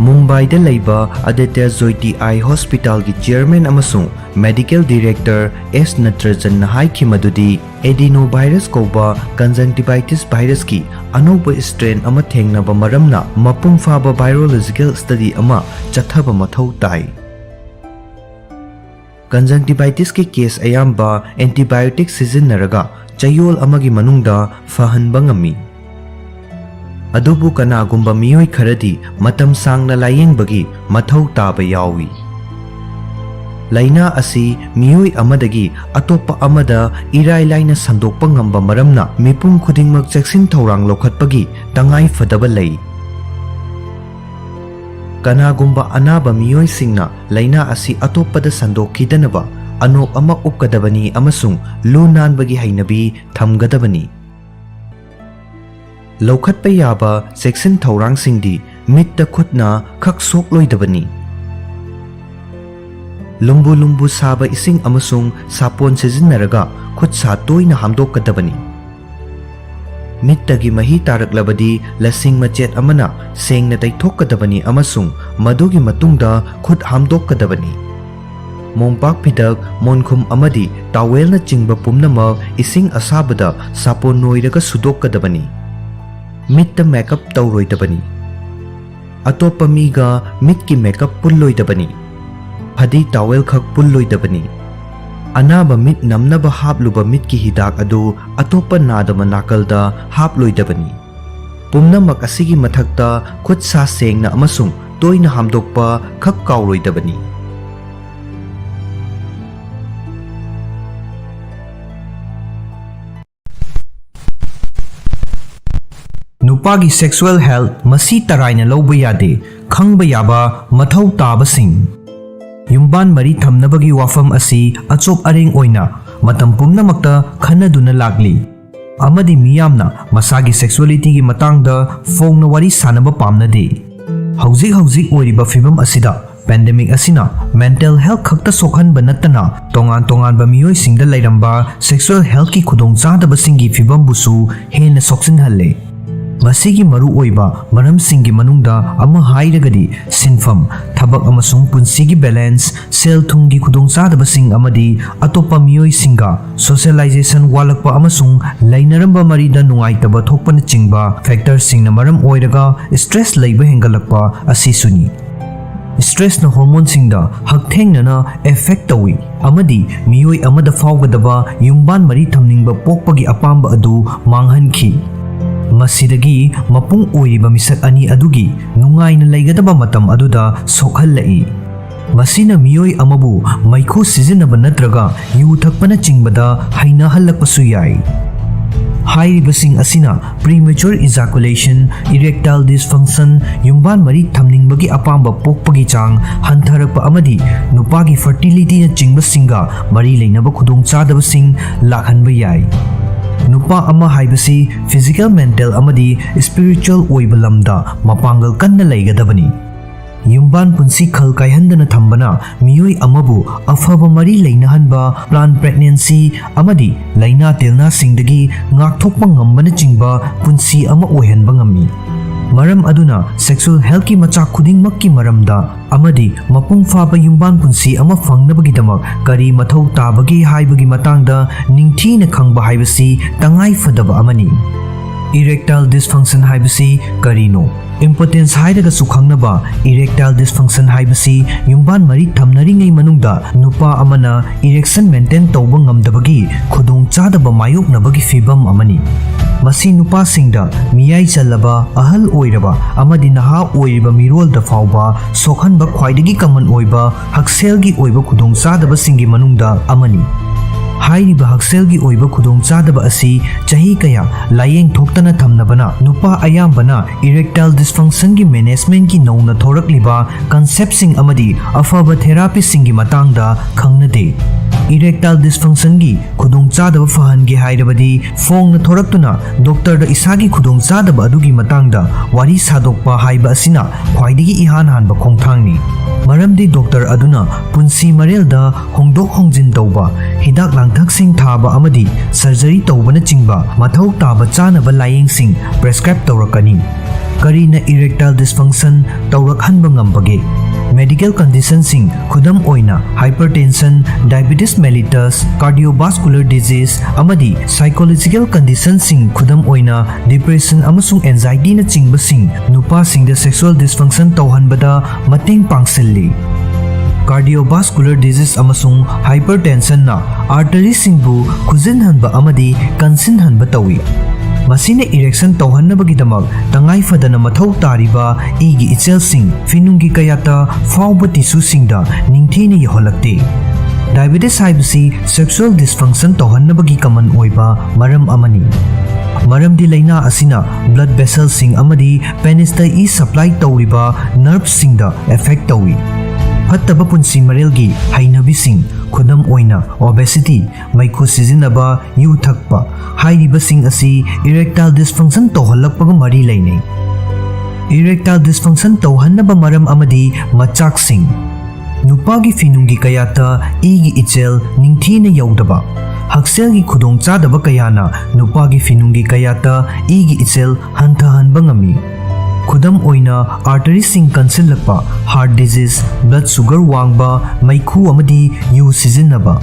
ꯃꯨꯝꯕꯥꯏꯗ ꯂꯩꯕ ꯑꯗꯤꯇ꯭ꯌ ꯖ꯭ꯌꯣꯇꯤ ꯑꯥꯏ ꯍꯣꯁꯄꯤꯇꯥꯜꯒꯤ ꯆꯤꯌꯔꯃꯦꯟ ꯑꯃꯁꯨꯡ ꯃꯦꯗꯤꯀꯦꯜ ꯗꯤꯔꯦꯛꯇꯔ ꯑꯦꯁ ꯅꯇ꯭ꯔꯖꯟꯅ ꯍꯥꯏꯈꯤ ꯃꯗꯨꯗꯤ, adenovirus ꯀꯧꯕ conjunctivitis virusꯀꯤ ꯑꯅꯧꯕ strain ꯑꯃ ꯊꯦꯡꯅꯕ ꯃꯔꯝꯅ ꯃꯄꯨꯡ ꯐꯥꯕ virological study ꯑꯃ ꯆꯠꯊꯕ ꯃꯊꯧ ꯇꯥꯏ꯫ Conjunctivitisꯀꯤ case ꯑꯌꯥꯝꯕ antibiotic ꯁꯤꯖꯤꯟꯅꯔꯒ ꯆꯌꯣꯜ ꯑꯃꯒꯤ ꯃꯅꯨꯡꯗ ꯐꯍꯟꯕ ꯉꯝꯃꯤ꯫ ꯑꯗꯨꯕꯨ ꯀꯅꯥꯒꯨꯝꯕ ꯃꯤꯑꯣꯏ ꯈꯔꯗꯤ ꯃꯇꯝ ꯁꯥꯡꯅ ꯂꯥꯌꯦꯡꯕꯒꯤ ꯃꯊꯧ ꯇꯥꯕ ꯌꯥꯎꯏ꯫ ꯂꯥꯏꯅꯥ ꯑꯁꯤ ꯃꯤꯑꯣꯏ ꯑꯃꯗꯒꯤ ꯑꯇꯣꯞꯄ ꯑꯃꯗ ꯏꯔꯥꯏ ꯂꯥꯏꯅ ꯁꯟꯗꯣꯛꯄ ꯉꯝꯕ ꯃꯔꯝꯅ ꯃꯤꯄꯨꯝ ꯈꯨꯗꯤꯡꯃꯛ ꯆꯦꯛꯁꯤꯟ ꯊꯧꯔꯥꯡ ꯂꯧꯈꯠꯄꯒꯤ ꯇꯉꯥꯏ ꯐꯗꯕ ꯂꯩ꯫ ꯀꯅꯥꯒꯨꯝꯕ ꯑꯅꯥꯕ ꯃꯤꯑꯣꯏꯁꯤꯡꯅ ꯂꯥꯏꯅꯥ ꯑꯁꯤ ꯑꯇꯣꯞꯄꯗ ꯁꯟꯗꯣꯛꯈꯤꯗꯅꯕ ꯑꯅꯣꯞ ꯑꯃ ꯎꯞꯀꯗꯕꯅꯤ ꯑꯃꯁꯨꯡ ꯂꯨ ꯅꯥꯟꯕꯒꯤ ꯍꯩꯅꯕꯤ ꯊꯝꯒꯗꯕꯅꯤ꯫ ꯂꯧꯈꯠꯄ ꯌꯥꯕ ꯆꯦꯛꯁꯤꯟ ꯊꯧꯔꯥꯡꯁꯤꯡꯗꯤ ꯃꯤꯠꯇ ꯈꯨꯠꯅ ꯈꯛ ꯁꯣꯛꯂꯣꯏꯗꯕꯅꯤ꯫ ꯂꯨꯝꯕꯨ ꯂꯨꯝꯕꯨ ꯁꯥꯕ ꯏꯁꯤꯡ ꯑꯃꯁꯨꯡ ꯁꯥꯄꯣꯟ ꯁꯤꯖꯤꯟꯅꯔꯒ ꯈꯨꯠ ꯁꯥ ꯇꯣꯏꯅ ꯍꯥꯝꯗꯣꯛꯀꯗꯕꯅꯤ꯫ ꯃꯤꯠꯇꯒꯤ ꯃꯍꯤ ꯇꯥꯔꯛꯂꯕꯗꯤ ꯂꯁꯤꯡ ꯃꯆꯦꯠ ꯑꯃꯅ ꯁꯦꯡꯅ ꯇꯩꯊꯣꯛꯀꯗꯕꯅꯤ ꯑꯃꯁꯨꯡ ꯃꯗꯨꯒꯤ ꯃꯇꯨꯡꯗ ꯈꯨꯠ ꯍꯥꯝꯗꯣꯛꯀꯗꯕꯅꯤ꯫ ꯃꯣꯝꯄꯥꯛ ꯐꯤꯗꯛ, ꯃꯣꯟꯈꯨꯝ ꯑꯃꯗꯤ ꯇꯥꯋꯦꯜꯅꯆꯤꯡꯕ ꯄꯨꯝꯅꯃꯛ ꯏꯁꯤꯡ ꯑꯁꯥꯕꯗ ꯁꯥꯄꯣꯟ ꯅꯣꯏꯔꯒ ꯁꯨꯗꯣꯛꯀꯗꯕꯅꯤ꯫ ꯃꯤꯠꯇ ꯃꯦꯀꯞ ꯇꯧꯔꯣꯏꯗꯕꯅꯤ꯫ ꯑꯇꯣꯞꯄ ꯃꯤꯒ ꯃꯤꯠꯀꯤ ꯃꯦꯀꯞ ꯄꯨꯜꯂꯣꯏꯗꯕꯅꯤ꯫ ꯐꯗꯤ ꯇꯥꯋꯦꯜ ꯈꯛ ꯄꯨꯜꯂꯣꯏꯗꯕꯅꯤ꯫ ꯑꯅꯥꯕ ꯃꯤꯠ ꯅꯝꯅꯕ ꯍꯥꯞꯂꯨꯕ ꯃꯤꯠꯀꯤ ꯍꯤꯗꯥꯛ ꯑꯗꯨ ꯑꯇꯣꯞꯄ ꯅꯥꯗꯕ ꯅꯥꯀꯜꯗ ꯍꯥꯞꯂꯣꯏꯗꯕꯅꯤ꯫ ꯄꯨꯝꯅꯃꯛ ꯑꯁꯤꯒꯤ ꯃꯊꯛꯇ ꯈꯨꯠ ꯁꯥ ꯁꯦꯡꯅ ꯑꯃꯁꯨꯡ ꯇꯣꯏꯅ ꯍꯥꯝꯗꯣꯛꯄ ꯈꯛ ꯀꯥꯎꯔꯣꯏꯗꯕꯅꯤ꯫ ꯅꯨꯄꯥꯒꯤ sexual health ꯃꯁꯤ ꯇꯔꯥꯏꯅ ꯂꯧꯕ ꯌꯥꯗꯦ꯫ ꯈꯪꯕ ꯌꯥꯕ ꯃꯊꯧ ꯇꯥꯕꯁꯤꯡ꯫ ꯌꯨꯝꯕꯥꯟ ꯃꯔꯤ ꯊꯝꯅꯕꯒꯤ ꯋꯥꯐꯝ ꯑꯁꯤ ꯑꯆꯣꯞ ꯑꯔꯦꯡ ꯑꯣꯏꯅ ꯃꯇꯝ ꯄꯨꯝꯅꯃꯛꯇ ꯈꯟꯅꯗꯨꯅ ꯂꯥꯛꯂꯤ, ꯑꯃꯗꯤ ꯃꯤꯌꯥꯝꯅ ꯃꯁꯥꯒꯤ sexualityꯒꯤ ꯃꯇꯥꯡꯗ ꯐꯣꯡꯅ ꯋꯥꯔꯤ ꯁꯥꯅꯕ ꯄꯥꯝꯅꯗꯦ꯫ ꯍꯧꯖꯤꯛ ꯍꯧꯖꯤꯛ ꯑꯣꯏꯔꯤꯕ ꯐꯤꯚꯝ ꯑꯁꯤꯗ pandemic ꯑꯁꯤꯅ mental health ꯈꯛꯇ ꯁꯣꯛꯍꯟꯕ ꯅꯠꯇꯅ ꯇꯣꯉꯥꯟ ꯇꯣꯉꯥꯟꯕ ꯃꯤꯑꯣꯏꯁꯤꯡꯗ ꯂꯩꯔꯝꯕ sexual healthꯀꯤ ꯈꯨꯗꯣꯡꯆꯥꯗꯕꯁꯤꯡꯒꯤ ꯐꯤꯚꯝꯕꯨꯁꯨ ꯍꯦꯟꯅ ꯁꯣꯛꯆꯤꯟꯍꯜꯂꯦ꯫ ꯃꯁꯤꯒꯤ ꯃꯔꯨꯑꯣꯏꯕ ꯃꯔꯝꯁꯤꯡꯒꯤ ꯃꯅꯨꯡꯗ ꯑꯃ ꯍꯥꯏꯔꯒꯗꯤ ꯁꯤꯟꯐꯝ, ꯊꯕꯛ ꯑꯃꯁꯨꯡ ꯄꯨꯟꯁꯤꯒꯤ ꯕꯦꯂꯦꯟꯁ, ꯁꯦꯜ ꯊꯨꯝꯒꯤ ꯈꯨꯗꯣꯡꯆꯥꯗꯕꯁꯤꯡ ꯑꯃꯗꯤ ꯑꯇꯣꯞꯄ ꯃꯤꯑꯣꯏꯁꯤꯡꯒ ꯁꯣꯁꯤꯌꯦꯂꯥꯏꯖꯦꯁꯟ ꯋꯥꯠꯂꯛꯄ ꯑꯃꯁꯨꯡ ꯂꯩꯅꯔꯝꯕ ꯃꯔꯤꯗ ꯅꯨꯡꯉꯥꯏꯇꯕ ꯊꯣꯛꯄꯅꯆꯤꯡꯕ ꯐꯦꯛꯇꯔꯁꯤꯡꯅ ꯃꯔꯝ ꯑꯣꯏꯔꯒ ꯁ꯭ꯇ꯭ꯔꯦꯁ ꯂꯩꯕ ꯍꯦꯟꯒꯠꯂꯛꯄ ꯑꯁꯤꯁꯨꯅꯤ꯫ ꯁ꯭ꯇ꯭ꯔꯦꯁꯅ ꯍꯣꯔꯃꯣꯟꯁꯤꯡꯗ ꯍꯛꯊꯦꯡꯅꯅ ꯑꯦꯐꯦꯛ ꯇꯧꯏ ꯑꯃꯗꯤ ꯃꯤꯑꯣꯏ ꯑꯃꯗ ꯐꯥꯎꯒꯗꯕ ꯌꯨꯝꯕꯥꯟ ꯃꯔꯤ ꯊꯝꯅꯤꯡꯕ ꯄꯣꯛꯄꯒꯤ ꯑꯄꯥꯝꯕ ꯑꯗꯨ ꯃꯥꯡꯍꯟꯈꯤ꯫ ꯃꯁꯤꯗꯒꯤ ꯃꯄꯨꯡ ꯑꯣꯏꯔꯤꯕ ꯃꯤꯁꯛ ꯑꯅꯤ ꯑꯗꯨꯒꯤ ꯅꯨꯡꯉꯥꯏꯅ ꯂꯩꯒꯗꯕ ꯃꯇꯝ ꯑꯗꯨꯗ ꯁꯣꯛꯍꯜꯂꯛꯏ꯫ ꯃꯁꯤꯅ ꯃꯤꯑꯣꯏ ꯑꯃꯕꯨ ꯃꯩꯈꯨ ꯁꯤꯖꯤꯟꯅꯕ ꯅꯠꯇ꯭ꯔꯒ ꯌꯨ ꯊꯛꯄꯅꯆꯤꯡꯕꯗ ꯍꯩꯅꯍꯜꯂꯛꯄꯁꯨ ꯌꯥꯏ꯫ ꯍꯥꯏꯔꯤꯕꯁꯤꯡ ꯑꯁꯤꯅ premature ejaculation, erectile dysfunction, ꯌꯨꯝꯕꯥꯟ ꯃꯔꯤ ꯊꯝꯅꯤꯡꯕꯒꯤ ꯑꯄꯥꯝꯕ ꯄꯣꯛꯄꯒꯤ ꯆꯥꯡ ꯍꯟꯊꯔꯛꯄ ꯑꯃꯗꯤ ꯅꯨꯄꯥꯒꯤ ꯐꯔꯇꯤꯂꯤꯇꯤꯅꯆꯤꯡꯕꯁꯤꯡꯒ ꯃꯔꯤ ꯂꯩꯅꯕ ꯈꯨꯗꯣꯡꯆꯥꯗꯕꯁꯤꯡ ꯂꯥꯛꯍꯟꯕ ꯌꯥꯏ꯫ ꯅꯨꯄꯥ ꯑꯃ ꯍꯥꯏꯕꯁꯤ ꯐꯤꯖꯤꯀꯦꯜ, ꯃꯦꯟꯇꯦꯜ ꯑꯃꯗꯤ ꯁ꯭ꯄꯤꯔꯤꯆꯨꯋꯦꯜ ꯑꯣꯏꯕ ꯂꯝꯗ ꯃꯄꯥꯡꯒꯜ ꯀꯟꯅ ꯂꯩꯒꯗꯕꯅꯤ꯫ ꯌꯨꯝꯕꯥꯟ ꯄꯨꯟꯁꯤ ꯈꯜ ꯀꯥꯏꯍꯟꯗꯅ ꯊꯝꯕꯅ ꯃꯤꯑꯣꯏ ꯑꯃꯕꯨ ꯑꯐꯕ ꯃꯔꯤ ꯂꯩꯅꯍꯟꯕ, ꯄ꯭ꯂꯥꯟ ꯄ꯭ꯔꯦꯒꯅꯦꯟꯁꯤ ꯑꯃꯗꯤ ꯂꯥꯏꯅꯥ ꯇꯤꯜꯅꯥꯁꯤꯡꯗꯒꯤ ꯉꯥꯛꯊꯣꯛꯄ ꯉꯝꯕꯅꯆꯤꯡꯕ ꯄꯨꯟꯁꯤ ꯑꯃ ꯑꯣꯏꯍꯟꯕ ꯉꯝꯃꯤ꯫ ꯃꯔꯝ ꯑꯗꯨꯅ ꯁꯦꯛꯁꯨꯑꯦꯜ ꯍꯦꯜꯊꯀꯤ ꯃꯆꯥꯛ ꯈꯨꯗꯤꯡꯃꯛꯀꯤ ꯃꯔꯝꯗ ꯑꯃꯗꯤ ꯃꯄꯨꯡ ꯐꯥꯕ ꯌꯨꯝꯕꯥꯟ ꯄꯨꯟꯁꯤ ꯑꯃ ꯐꯪꯅꯕꯒꯤꯗꯃꯛ ꯀꯔꯤ ꯃꯊꯧ ꯇꯥꯕꯒꯦ ꯍꯥꯏꯕꯒꯤ ꯃꯇꯥꯡꯗ ꯅꯤꯡꯊꯤꯅ ꯈꯪꯕ ꯍꯥꯏꯕꯁꯤ ꯇꯉꯥꯏ ꯐꯗꯕ ꯑꯃꯅꯤ꯫ Erectile dysfunction ꯍꯥꯏꯕꯁꯤ ꯀꯔꯤꯅꯣ? ꯏꯝꯄꯣꯇꯦꯟꯁ ꯍꯥꯏꯔꯒꯁꯨ ꯈꯪꯅꯕ erectile dysfunction ꯍꯥꯏꯕꯁꯤ ꯌꯨꯝꯕꯥꯟ ꯃꯔꯤ ꯊꯝꯅꯔꯤꯉꯩ ꯃꯅꯨꯡꯗ ꯅꯨꯄꯥ ꯑꯃꯅ ꯏꯔꯦꯛꯁꯟ ꯃꯦꯟꯇꯦꯟ ꯇꯧꯕ ꯉꯝꯗꯕꯒꯤ ꯈꯨꯗꯣꯡꯆꯥꯗꯕ ꯃꯥꯌꯣꯛꯅꯕꯒꯤ ꯐꯤꯚꯝ ꯑꯃꯅꯤ꯫ ꯃꯁꯤ ꯅꯨꯄꯥꯁꯤꯡꯗ, ꯃꯤꯌꯥꯏ ꯆꯜꯂꯕ, ꯑꯍꯜ ꯑꯣꯏꯔꯕ ꯑꯃꯗꯤ ꯅꯍꯥ ꯑꯣꯏꯔꯤꯕ ꯃꯤꯔꯣꯜꯗ ꯐꯥꯎꯕ ꯁꯣꯛꯍꯟꯕ ꯈ꯭ꯋꯥꯏꯗꯒꯤ ꯀꯃꯟ ꯑꯣꯏꯕ ꯍꯛꯁꯦꯜꯒꯤ ꯑꯣꯏꯕ ꯈꯨꯗꯣꯡꯆꯥꯗꯕꯁꯤꯡꯒꯤ ꯃꯅꯨꯡꯗ ꯑꯃꯅꯤ꯫ ꯍꯥꯏꯔꯤꯕ ꯍꯛꯁꯦꯜꯒꯤ ꯑꯣꯏꯕ ꯈꯨꯗꯣꯡꯆꯥꯗꯕ ꯑꯁꯤ ꯆꯍꯤ ꯀꯌꯥ ꯂꯥꯌꯦꯡ ꯊꯣꯛꯇꯅ ꯊꯝꯅꯕꯅ ꯅꯨꯄꯥ ꯑꯌꯥꯝꯕꯅ erectile dysfunctionꯒꯤ ꯃꯦꯅꯦꯖꯃꯦꯟꯠꯀꯤ ꯅꯧꯅ ꯊꯣꯔꯛꯂꯤꯕ ꯀꯟꯁꯦꯞꯁꯤꯡ ꯑꯃꯗꯤ ꯑꯐꯕ ꯊꯦꯔꯥꯄꯤꯁꯤꯡꯒꯤ ꯃꯇꯥꯡꯗ ꯈꯪꯅꯗꯦ꯫ Erectile dysfunctionꯒꯤ ꯈꯨꯗꯣꯡꯆꯥꯗꯕ ꯐꯍꯟꯒꯦ ꯍꯥꯏꯔꯕꯗꯤ ꯐꯣꯡꯅ ꯊꯣꯔꯛꯇꯨꯅ ꯗꯣꯛꯇꯔꯗ ꯏꯁꯥꯒꯤ ꯈꯨꯗꯣꯡꯆꯥꯗꯕ ꯑꯗꯨꯒꯤ ꯃꯇꯥꯡꯗ ꯋꯥꯔꯤ ꯁꯥꯗꯣꯛꯄ ꯍꯥꯏꯕ ꯑꯁꯤꯅ ꯈ꯭ꯋꯥꯏꯗꯒꯤ ꯏꯍꯥꯟ ꯍꯥꯟꯕ ꯈꯣꯡꯊꯥꯡꯅꯤ꯫ ꯃꯔꯝꯗꯤ ꯗꯣꯛꯇꯔ ꯑꯗꯨꯅ ꯄꯨꯟꯁꯤ ꯃꯔꯦꯜꯗ ꯍꯣꯡꯗꯣꯛ ꯍꯣꯡꯖꯤꯟ ꯇꯧꯕ, ꯍꯤꯗꯥꯛ ꯂꯥꯡꯊꯛꯁꯤꯡ ꯊꯥꯕ ꯑꯃꯗꯤ ꯁꯔꯖꯔꯤ ꯇꯧꯕꯅꯆꯤꯡꯕ ꯃꯊꯧ ꯇꯥꯕ ꯆꯥꯅꯕ ꯂꯥꯌꯦꯡꯁꯤꯡ ꯄ꯭ꯔꯦꯁꯀ꯭ꯔꯥꯏꯕ ꯇꯧꯔꯛꯀꯅꯤ꯫ ꯀꯔꯤꯅ erectile dysfunction ꯇꯧꯔꯛꯍꯟꯕ ꯉꯝꯕꯒꯦ? Medical conditionꯁꯤꯡ, ꯈꯨꯗꯝ ꯑꯣꯏꯅ hypertension, diabetes mellitus, cardiovascular disease, ꯑꯃꯗꯤ psychological conditionꯁꯤꯡ, ꯈꯨꯗꯝ ꯑꯣꯏꯅ depression ꯑꯃꯁꯨꯡ anxietyꯅꯆꯤꯡꯕꯁꯤꯡ, ꯅꯨꯄꯥꯁꯤꯡꯗ sexual dysfunction ꯇꯧꯍꯟꯕꯗ ꯃꯇꯦꯡ ꯄꯥꯡꯁꯤꯜꯂꯤ꯫ Cardiovascular disease ꯑꯃꯁꯨꯡ hypertensionꯅ arteryꯁꯤꯡꯕꯨ ꯈꯨꯖꯤꯟꯍꯟꯕ ꯑꯃꯗꯤ ꯀꯟꯁꯤꯟꯍꯟꯕ ꯇꯧꯏ꯫ ꯃꯁꯤꯅ erection ꯇꯧꯍꯟꯅꯕꯒꯤꯗꯃꯛ ꯇꯉꯥꯏ ꯐꯗꯅ ꯃꯊꯧ ꯇꯥꯔꯤꯕ ꯏꯒꯤ ꯏꯆꯦꯜꯁꯤꯡ ꯐꯤꯅꯨꯡꯒꯤ ꯀꯌꯥꯠꯇ ꯐꯥꯎꯕ tissueꯁꯤꯡꯗ ꯅꯤꯡꯊꯤꯅ ꯌꯧꯍꯜꯂꯛꯇꯦ꯫ Diabetes ꯍꯥꯏꯕꯁꯤ sexual dysfunction ꯇꯧꯍꯟꯅꯕꯒꯤ common ꯑꯣꯏꯕ ꯃꯔꯝ ꯑꯃꯅꯤ꯫ ꯃꯔꯝꯗꯤ ꯂꯥꯏꯅꯥ ꯑꯁꯤꯅ blood vesselꯁꯤꯡ ꯑꯃꯗꯤ penisꯇ ꯏ supply ꯇꯧꯔꯤꯕ nerveꯁꯤꯡꯗ affect ꯇꯧꯏ꯫ ꯐꯠꯇꯕ ꯄꯨꯟꯁꯤ ꯃꯔꯦꯜꯒꯤ ꯍꯩꯅꯕꯤꯁꯤꯡ, ꯈꯨꯗꯝ ꯑꯣꯏꯅ obesity, ꯃꯩꯈꯨ ꯁꯤꯖꯤꯟꯅꯕ, ꯌꯨ ꯊꯛꯄ ꯍꯥꯏꯔꯤꯕꯁꯤꯡ ꯑꯁꯤ erectile dysfunction ꯇꯧꯍꯜꯂꯛꯄꯒ ꯃꯔꯤ ꯂꯩꯅꯩ꯫ Erectile dysfunction ꯇꯧꯍꯟꯅꯕ ꯃꯔꯝ ꯑꯃꯗꯤ ꯃꯆꯥꯛꯁꯤꯡ꯫ ꯅꯨꯄꯥꯒꯤ ꯐꯤꯅꯨꯡꯒꯤ ꯀꯌꯥꯠꯇ ꯏꯒꯤ ꯏꯆꯦꯜ ꯅꯤꯡꯊꯤꯅ ꯌꯧꯗꯕ꯫ ꯍꯛꯁꯦꯜꯒꯤ ꯈꯨꯗꯣꯡꯆꯥꯗꯕ ꯀꯌꯥꯅ ꯅꯨꯄꯥꯒꯤ ꯐꯤꯅꯨꯡꯒꯤ ꯀꯌꯥꯠꯇ ꯏꯒꯤ ꯏꯆꯦꯜ ꯍꯟꯊꯍꯟꯕ ꯉꯝꯃꯤ꯫ ꯈꯨꯗꯝ ꯑꯣꯏꯅ, arteryꯁꯤꯡ ꯀꯟꯁꯤꯜꯂꯛꯄ, heart disease, blood sugar ꯋꯥꯡꯕ, ꯃꯩꯈꯨ ꯑꯃꯗꯤ ꯌꯨ ꯁꯤꯖꯤꯟꯅꯕ꯫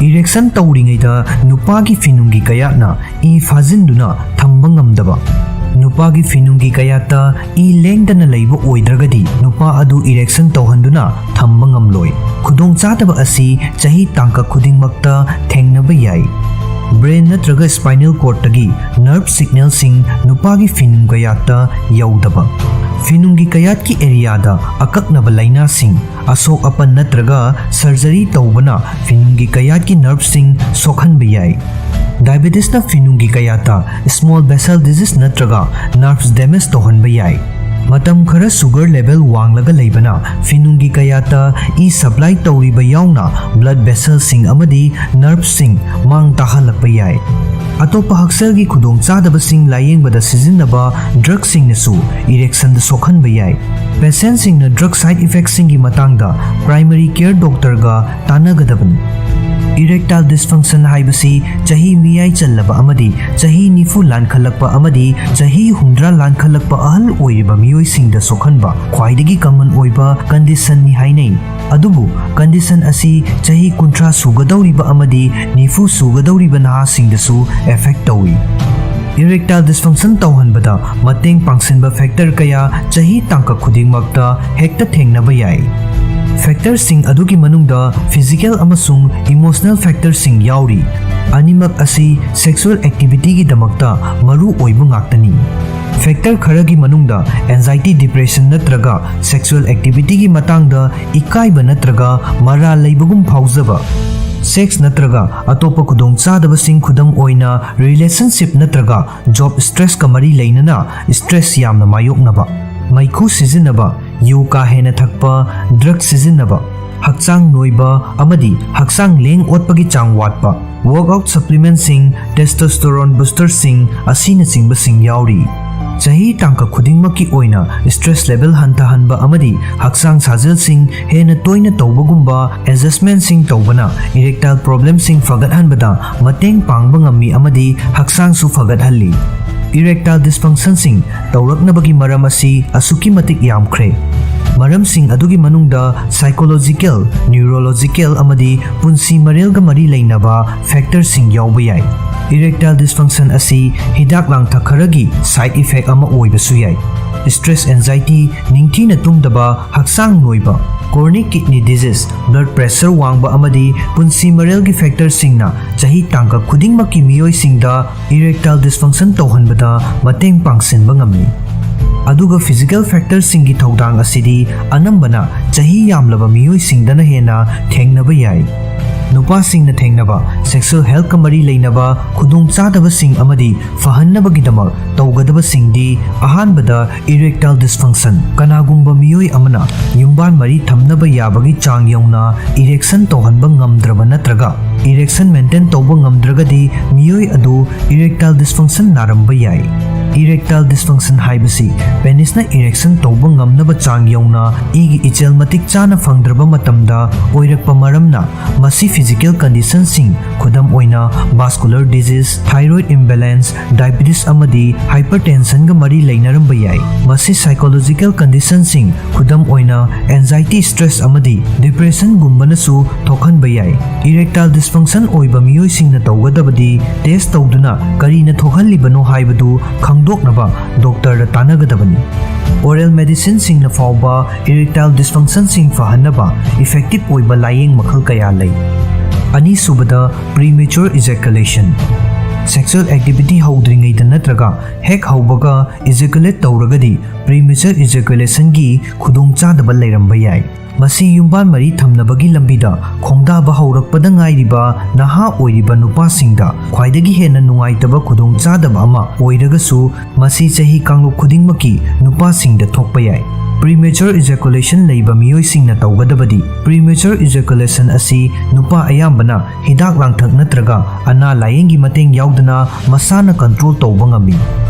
Erection ꯇꯧꯔꯤꯉꯩꯗ ꯅꯨꯄꯥꯒꯤ ꯐꯤꯅꯨꯡꯒꯤ ꯀꯌꯥꯠꯅ ꯏ ꯐꯥꯖꯤꯟꯗꯨꯅ ꯊꯝꯕ ꯉꯝꯗꯕ꯫ ꯅꯨꯄꯥꯒꯤ ꯐꯤꯅꯨꯡꯒꯤ ꯀꯌꯥꯠꯇ ꯏ ꯂꯦꯡꯗꯅ ꯂꯩꯕ ꯑꯣꯏꯗ꯭ꯔꯒꯗꯤ ꯅꯨꯄꯥ ꯑꯗꯨ erection ꯇꯧꯍꯟꯗꯨꯅ ꯊꯝꯕ ꯉꯝꯂꯣꯏ꯫ ꯈꯨꯗꯣꯡꯆꯥꯗꯕ ꯑꯁꯤ ꯆꯍꯤ ꯇꯥꯡꯀꯛ ꯈꯨꯗꯤꯡꯃꯛꯇ ꯊꯦꯡꯅꯕ ꯌꯥꯏ꯫ Brain ꯅꯠꯇ꯭ꯔꯒ spinal cordꯇꯒꯤ nerve signalꯁꯤꯡ ꯅꯨꯄꯥꯒꯤ ꯐꯤꯅꯨꯡ ꯀꯌꯥꯠꯇ ꯌꯧꯗꯕ꯫ ꯐꯤꯅꯨꯡꯒꯤ ꯀꯌꯥꯠꯀꯤ areaꯗ ꯑꯀꯛꯅꯕ ꯂꯥꯏꯅꯥꯁꯤꯡ, ꯑꯁꯣꯛ ꯑꯄꯟ ꯅꯠꯇ꯭ꯔꯒ surgery ꯇꯧꯕꯅ ꯐꯤꯅꯨꯡꯒꯤ ꯀꯌꯥꯠꯀꯤ nerveꯁꯤꯡ ꯁꯣꯛꯍꯟꯕ ꯌꯥꯏ꯫ Diabetesꯅ ꯐꯤꯅꯨꯡꯒꯤ ꯀꯌꯥꯠꯇ small vessel disease ꯅꯠꯇ꯭ꯔꯒ nerves damage ꯇꯧꯍꯟꯕ ꯌꯥꯏ꯫ ꯃꯇꯝ ꯈꯔ sugar level ꯋꯥꯡꯂꯒ ꯂꯩꯕꯅ ꯐꯤꯅꯨꯡꯒꯤ ꯀꯌꯥꯠꯇ ꯏ supply ꯇꯧꯔꯤꯕ ꯌꯥꯎꯅ blood vesselꯁꯤꯡ ꯑꯃꯗꯤ nerveꯁꯤꯡ ꯃꯥꯡ ꯇꯥꯍꯜꯂꯛꯄ ꯌꯥꯏ꯫ ꯑꯇꯣꯞꯄ ꯍꯛꯁꯦꯜꯒꯤ ꯈꯨꯗꯣꯡꯆꯥꯗꯕꯁꯤꯡ ꯂꯥꯌꯦꯡꯕꯗ ꯁꯤꯖꯤꯟꯅꯕ drugꯁꯤꯡꯅꯁꯨ erectionꯗ ꯁꯣꯛꯍꯟꯕ ꯌꯥꯏ꯫ Patientꯁꯤꯡꯅ drug side effectꯁꯤꯡꯒꯤ ꯃꯇꯥꯡꯗ primary care doctorꯒ ꯇꯥꯟꯅꯒꯗꯕꯅꯤ꯫ Erectile dysfunction ꯍꯥꯏꯕꯁꯤ ꯆꯍꯤ ꯃꯤꯌꯥꯏ ꯆꯜꯂꯕ ꯑꯃꯗꯤ ꯆꯍꯤ ꯅꯤꯐꯨ ꯂꯥꯟꯈꯠꯂꯛꯄ ꯑꯃꯗꯤ ꯆꯍꯤ ꯍꯨꯝꯗ꯭ꯔꯥ ꯂꯥꯟꯈꯠꯂꯛꯄ ꯑꯍꯜ ꯑꯣꯏꯔꯤꯕ ꯃꯤꯑꯣꯏꯁꯤꯡꯗ ꯁꯣꯛꯍꯟꯕ ꯈ꯭ꯋꯥꯏꯗꯒꯤ common ꯑꯣꯏꯕ conditionꯅꯤ ꯍꯥꯏꯅꯩ꯫ ꯑꯗꯨꯕꯨ condition ꯑꯁꯤ ꯆꯍꯤ ꯀꯨꯟꯊ꯭ꯔꯥ ꯁꯨꯒꯗꯧꯔꯤꯕ ꯑꯃꯗꯤ ꯅꯤꯐꯨ ꯁꯨꯒꯗꯧꯔꯤꯕ ꯅꯍꯥꯁꯤꯡꯗꯁꯨ affect ꯇꯧꯏ꯫ Erectile dysfunction ꯇꯧꯍꯟꯕꯗ ꯃꯇꯦꯡ ꯄꯥꯡꯁꯤꯟꯕ factor ꯀꯌꯥ ꯆꯍꯤ ꯇꯥꯡꯀꯛ ꯈꯨꯗꯤꯡꯃꯛꯇ ꯍꯦꯛꯇ ꯊꯦꯡꯅꯕ ꯌꯥꯏ꯫ Factorꯁꯤꯡ ꯑꯗꯨꯒꯤ ꯃꯅꯨꯡꯗ physical ꯑꯃꯁꯨꯡ emotional factorꯁꯤꯡ ꯌꯥꯎꯔꯤ꯫ ꯑꯅꯤꯃꯛ ꯑꯁꯤ sexual activityꯒꯤꯗꯃꯛꯇ ꯃꯔꯨ ꯑꯣꯏꯕ ꯉꯥꯛꯇꯅꯤ꯫ Factor ꯈꯔꯒꯤ ꯃꯅꯨꯡꯗ anxiety, depression ꯅꯠꯇ꯭ꯔꯒ sexual activityꯒꯤ ꯃꯇꯥꯡꯗ ꯏꯀꯥꯏꯕ ꯅꯠꯇ꯭ꯔꯒ ꯃꯔꯥꯜ ꯂꯩꯕꯒꯨꯝ ꯐꯥꯎꯖꯕ, sex ꯅꯠꯇ꯭ꯔꯒ ꯑꯇꯣꯞꯄ ꯈꯨꯗꯣꯡꯆꯥꯗꯕꯁꯤꯡ, ꯈꯨꯗꯝ ꯑꯣꯏꯅ relationship ꯅꯠꯇ꯭ꯔꯒ job stressꯀ ꯃꯔꯤ ꯂꯩꯅꯅ stress ꯌꯥꯝꯅ ꯃꯥꯌꯣꯛꯅꯕ, ꯃꯩꯈꯨ ꯁꯤꯖꯤꯟꯅꯕ, ꯌꯨ ꯀꯥ ꯍꯦꯟꯅ ꯊꯛꯄ, drug ꯁꯤꯖꯤꯟꯅꯕ, ꯍꯛꯆꯥꯡ ꯅꯣꯏꯕ ꯑꯃꯗꯤ ꯍꯛꯆꯥꯡ ꯂꯦꯡ ꯑꯣꯠꯄꯒꯤ ꯆꯥꯡ ꯋꯥꯠꯄ, workout supplementꯁꯤꯡ, testosterone boosterꯁꯤꯡ ꯑꯁꯤꯅꯆꯤꯡꯕꯁꯤꯡ ꯌꯥꯎꯔꯤ꯫ ꯆꯍꯤ ꯇꯥꯡꯀꯛ ꯈꯨꯗꯤꯡꯃꯛꯀꯤ ꯑꯣꯏꯅ stress level ꯍꯟꯊꯍꯟꯕ ꯑꯃꯗꯤ ꯍꯛꯆꯥꯡ ꯁꯥꯖꯦꯜꯁꯤꯡ ꯍꯦꯟꯅ ꯇꯣꯏꯅ ꯇꯧꯕꯒꯨꯝꯕ adjustmentꯁꯤꯡ ꯇꯧꯕꯅ erectile problemꯁꯤꯡ ꯐꯒꯠꯍꯟꯕꯗ ꯃꯇꯦꯡ ꯄꯥꯡꯕ ꯉꯝꯃꯤ ꯑꯃꯗꯤ ꯍꯛꯆꯥꯡꯁꯨ ꯐꯒꯠꯍꯜꯂꯤ꯫ Erectile dysfunctionꯁꯤꯡ ꯇꯧꯔꯛꯅꯕꯒꯤ ꯃꯔꯝ ꯑꯁꯤ ꯑꯁꯨꯛꯀꯤ ꯃꯇꯤꯛ ꯌꯥꯝꯈ꯭ꯔꯦ꯫ ꯃꯔꯝꯁꯤꯡ ꯑꯗꯨꯒꯤ ꯃꯅꯨꯡꯗ psychological, neurological ꯑꯃꯗꯤ ꯄꯨꯟꯁꯤ ꯃꯔꯦꯜꯒ ꯃꯔꯤ ꯂꯩꯅꯕ factorꯁꯤꯡ ꯌꯥꯎꯕ ꯌꯥꯏ꯫ Erectile dysfunction ꯑꯁꯤ ꯍꯤꯗꯥꯛ ꯂꯥꯡꯊꯛ ꯈꯔꯒꯤ side effect ꯑꯃ ꯑꯣꯏꯕꯁꯨ ꯌꯥꯏ꯫ Stress, anxiety, ꯅꯤꯡꯊꯤꯅ ꯇꯨꯝꯗꯕ, ꯍꯛꯆꯥꯡ ꯅꯣꯏꯕ, chronic kidney disease, blood pressure ꯋꯥꯡꯕ ꯑꯃꯗꯤ ꯄꯨꯟꯁꯤ ꯃꯔꯦꯜꯒꯤ factorꯁꯤꯡꯅ ꯆꯍꯤ ꯇꯥꯡꯀꯛ ꯈꯨꯗꯤꯡꯃꯛꯀꯤ ꯃꯤꯑꯣꯏꯁꯤꯡꯗ erectile dysfunction ꯇꯧꯍꯟꯕꯗ ꯃꯇꯦꯡ ꯄꯥꯡꯁꯤꯟꯕ ꯉꯝꯃꯤ꯫ ꯑꯗꯨꯒ physical factorꯁꯤꯡꯒꯤ ꯊꯧꯗꯥꯡ ꯑꯁꯤꯗꯤ ꯑꯅꯝꯕꯅ ꯆꯍꯤ ꯌꯥꯝꯂꯕ ꯃꯤꯑꯣꯏꯁꯤꯡꯗꯅ ꯍꯦꯟꯅ ꯊꯦꯡꯅꯕ ꯌꯥꯏ꯫ ꯅꯨꯄꯥꯁꯤꯡꯅ ꯊꯦꯡꯅꯕ sexual healthꯀ ꯃꯔꯤ ꯂꯩꯅꯕ ꯈꯨꯗꯣꯡꯆꯥꯗꯕꯁꯤꯡ ꯑꯃꯗꯤ ꯐꯍꯟꯅꯕꯒꯤꯗꯃꯛ ꯇꯧꯒꯗꯕꯁꯤꯡꯗꯤ: ꯑꯍꯥꯟꯕꯗ, erectile dysfunction꯫ ꯀꯅꯥꯒꯨꯝꯕ ꯃꯤꯑꯣꯏ ꯑꯃꯅ ꯌꯨꯝꯕꯥꯟ ꯃꯔꯤ ꯊꯝꯅꯕ ꯌꯥꯕꯒꯤ ꯆꯥꯡ ꯌꯧꯅ erection ꯇꯧꯍꯟꯕ ꯉꯝꯗ꯭ꯔꯕ ꯅꯠꯇ꯭ꯔꯒ erection maintain ꯇꯧꯕ ꯉꯝꯗ꯭ꯔꯒꯗꯤ ꯃꯤꯑꯣꯏ ꯑꯗꯨ erectile dysfunction ꯅꯥꯔꯝꯕ ꯌꯥꯏ꯫ Erectile dysfunction ꯍꯥꯏꯕꯁꯤ penisꯅ erection ꯇꯧꯕ ꯉꯝꯅꯕ ꯆꯥꯡ ꯌꯧꯅ ꯏꯒꯤ ꯏꯆꯦꯜ ꯃꯇꯤꯛ ꯆꯥꯅ ꯐꯪꯗ꯭ꯔꯕ ꯃꯇꯝꯗ ꯑꯣꯏꯔꯛꯄ ꯃꯔꯝꯅ ꯃꯁꯤ physical conditionꯁꯤꯡ, ꯈꯨꯗꯝ ꯑꯣꯏꯅ vascular disease, thyroid imbalance, diabetes ꯑꯃꯗꯤ hypertensionꯒ ꯃꯔꯤ ꯂꯩꯅꯔꯝꯕ ꯌꯥꯏ꯫ ꯃꯁꯤ psychological conditionꯁꯤꯡ, ꯈꯨꯗꯝ ꯑꯣꯏꯅ anxiety, stress ꯑꯃꯗꯤ depressionꯒꯨꯝꯕꯅꯁꯨ ꯊꯣꯛꯍꯟꯕ ꯌꯥꯏ꯫ Erectile dysfunction ꯑꯣꯏꯕ ꯃꯤꯑꯣꯏꯁꯤꯡꯅ ꯇꯧꯒꯗꯕꯗꯤ test ꯇꯧꯗꯨꯅ ꯀꯔꯤꯅ ꯊꯣꯛꯍꯜꯂꯤꯕꯅꯣ ꯍꯥꯏꯕꯗꯨ ꯈꯪꯗꯣꯛꯅꯕ doctorꯗ ꯇꯥꯟꯅꯒꯗꯕꯅꯤ꯫ Oral medicineꯁꯤꯡꯅ ꯐꯥꯎꯕ erectile dysfunctionꯁꯤꯡ ꯐꯍꯟꯅꯕ effective ꯑꯣꯏꯕ ꯂꯥꯌꯦꯡ ꯃꯈꯜ ꯀꯌꯥ ꯂꯩ꯫ ꯑꯅꯤꯁꯨꯕꯗ, premature ejaculation꯫ Sexual activity ꯍꯧꯗ꯭ꯔꯤꯉꯩꯗ ꯅꯠꯇ꯭ꯔꯒ ꯍꯦꯛ ꯍꯧꯕꯒ ejaculate ꯇꯧꯔꯒꯗꯤ premature ejaculationꯒꯤ ꯈꯨꯗꯣꯡꯆꯥꯗꯕ ꯂꯩꯔꯝꯕ ꯌꯥꯏ꯫ ꯃꯁꯤ ꯌꯨꯝꯕꯥꯟ ꯃꯔꯤ ꯊꯝꯅꯕꯒꯤ ꯂꯝꯕꯤꯗ ꯈꯣꯡꯗꯥꯕ ꯍꯧꯔꯛꯄꯗ ꯉꯥꯏꯔꯤꯕ ꯅꯍꯥ ꯑꯣꯏꯔꯤꯕ ꯅꯨꯄꯥꯁꯤꯡꯗ ꯈ꯭ꯋꯥꯏꯗꯒꯤ ꯍꯦꯟꯅ ꯅꯨꯡꯉꯥꯏꯇꯕ ꯈꯨꯗꯣꯡꯆꯥꯗꯕ ꯑꯃ ꯑꯣꯏꯔꯒꯁꯨ, ꯃꯁꯤ ꯆꯍꯤ ꯀꯥꯡꯂꯨꯞ ꯈꯨꯗꯤꯡꯃꯛꯀꯤ ꯅꯨꯄꯥꯁꯤꯡꯗ ꯊꯣꯛꯄ ꯌꯥꯏ꯫ Premature ejaculation ꯂꯩꯕ ꯃꯤꯑꯣꯏꯁꯤꯡꯅ ꯇꯧꯒꯗꯕꯗꯤ: premature ejaculation ꯑꯁꯤ ꯅꯨꯄꯥ ꯑꯌꯥꯝꯕꯅ ꯍꯤꯗꯥꯛ ꯂꯥꯡꯊꯛ ꯅꯠꯇ꯭ꯔꯒ ꯑꯅꯥ ꯂꯥꯌꯦꯡꯒꯤ ꯃꯇꯦꯡ ꯌꯥꯎꯗꯅ ꯃꯁꯥꯅ control ꯇꯧꯕ ꯉꯝꯃꯤ꯫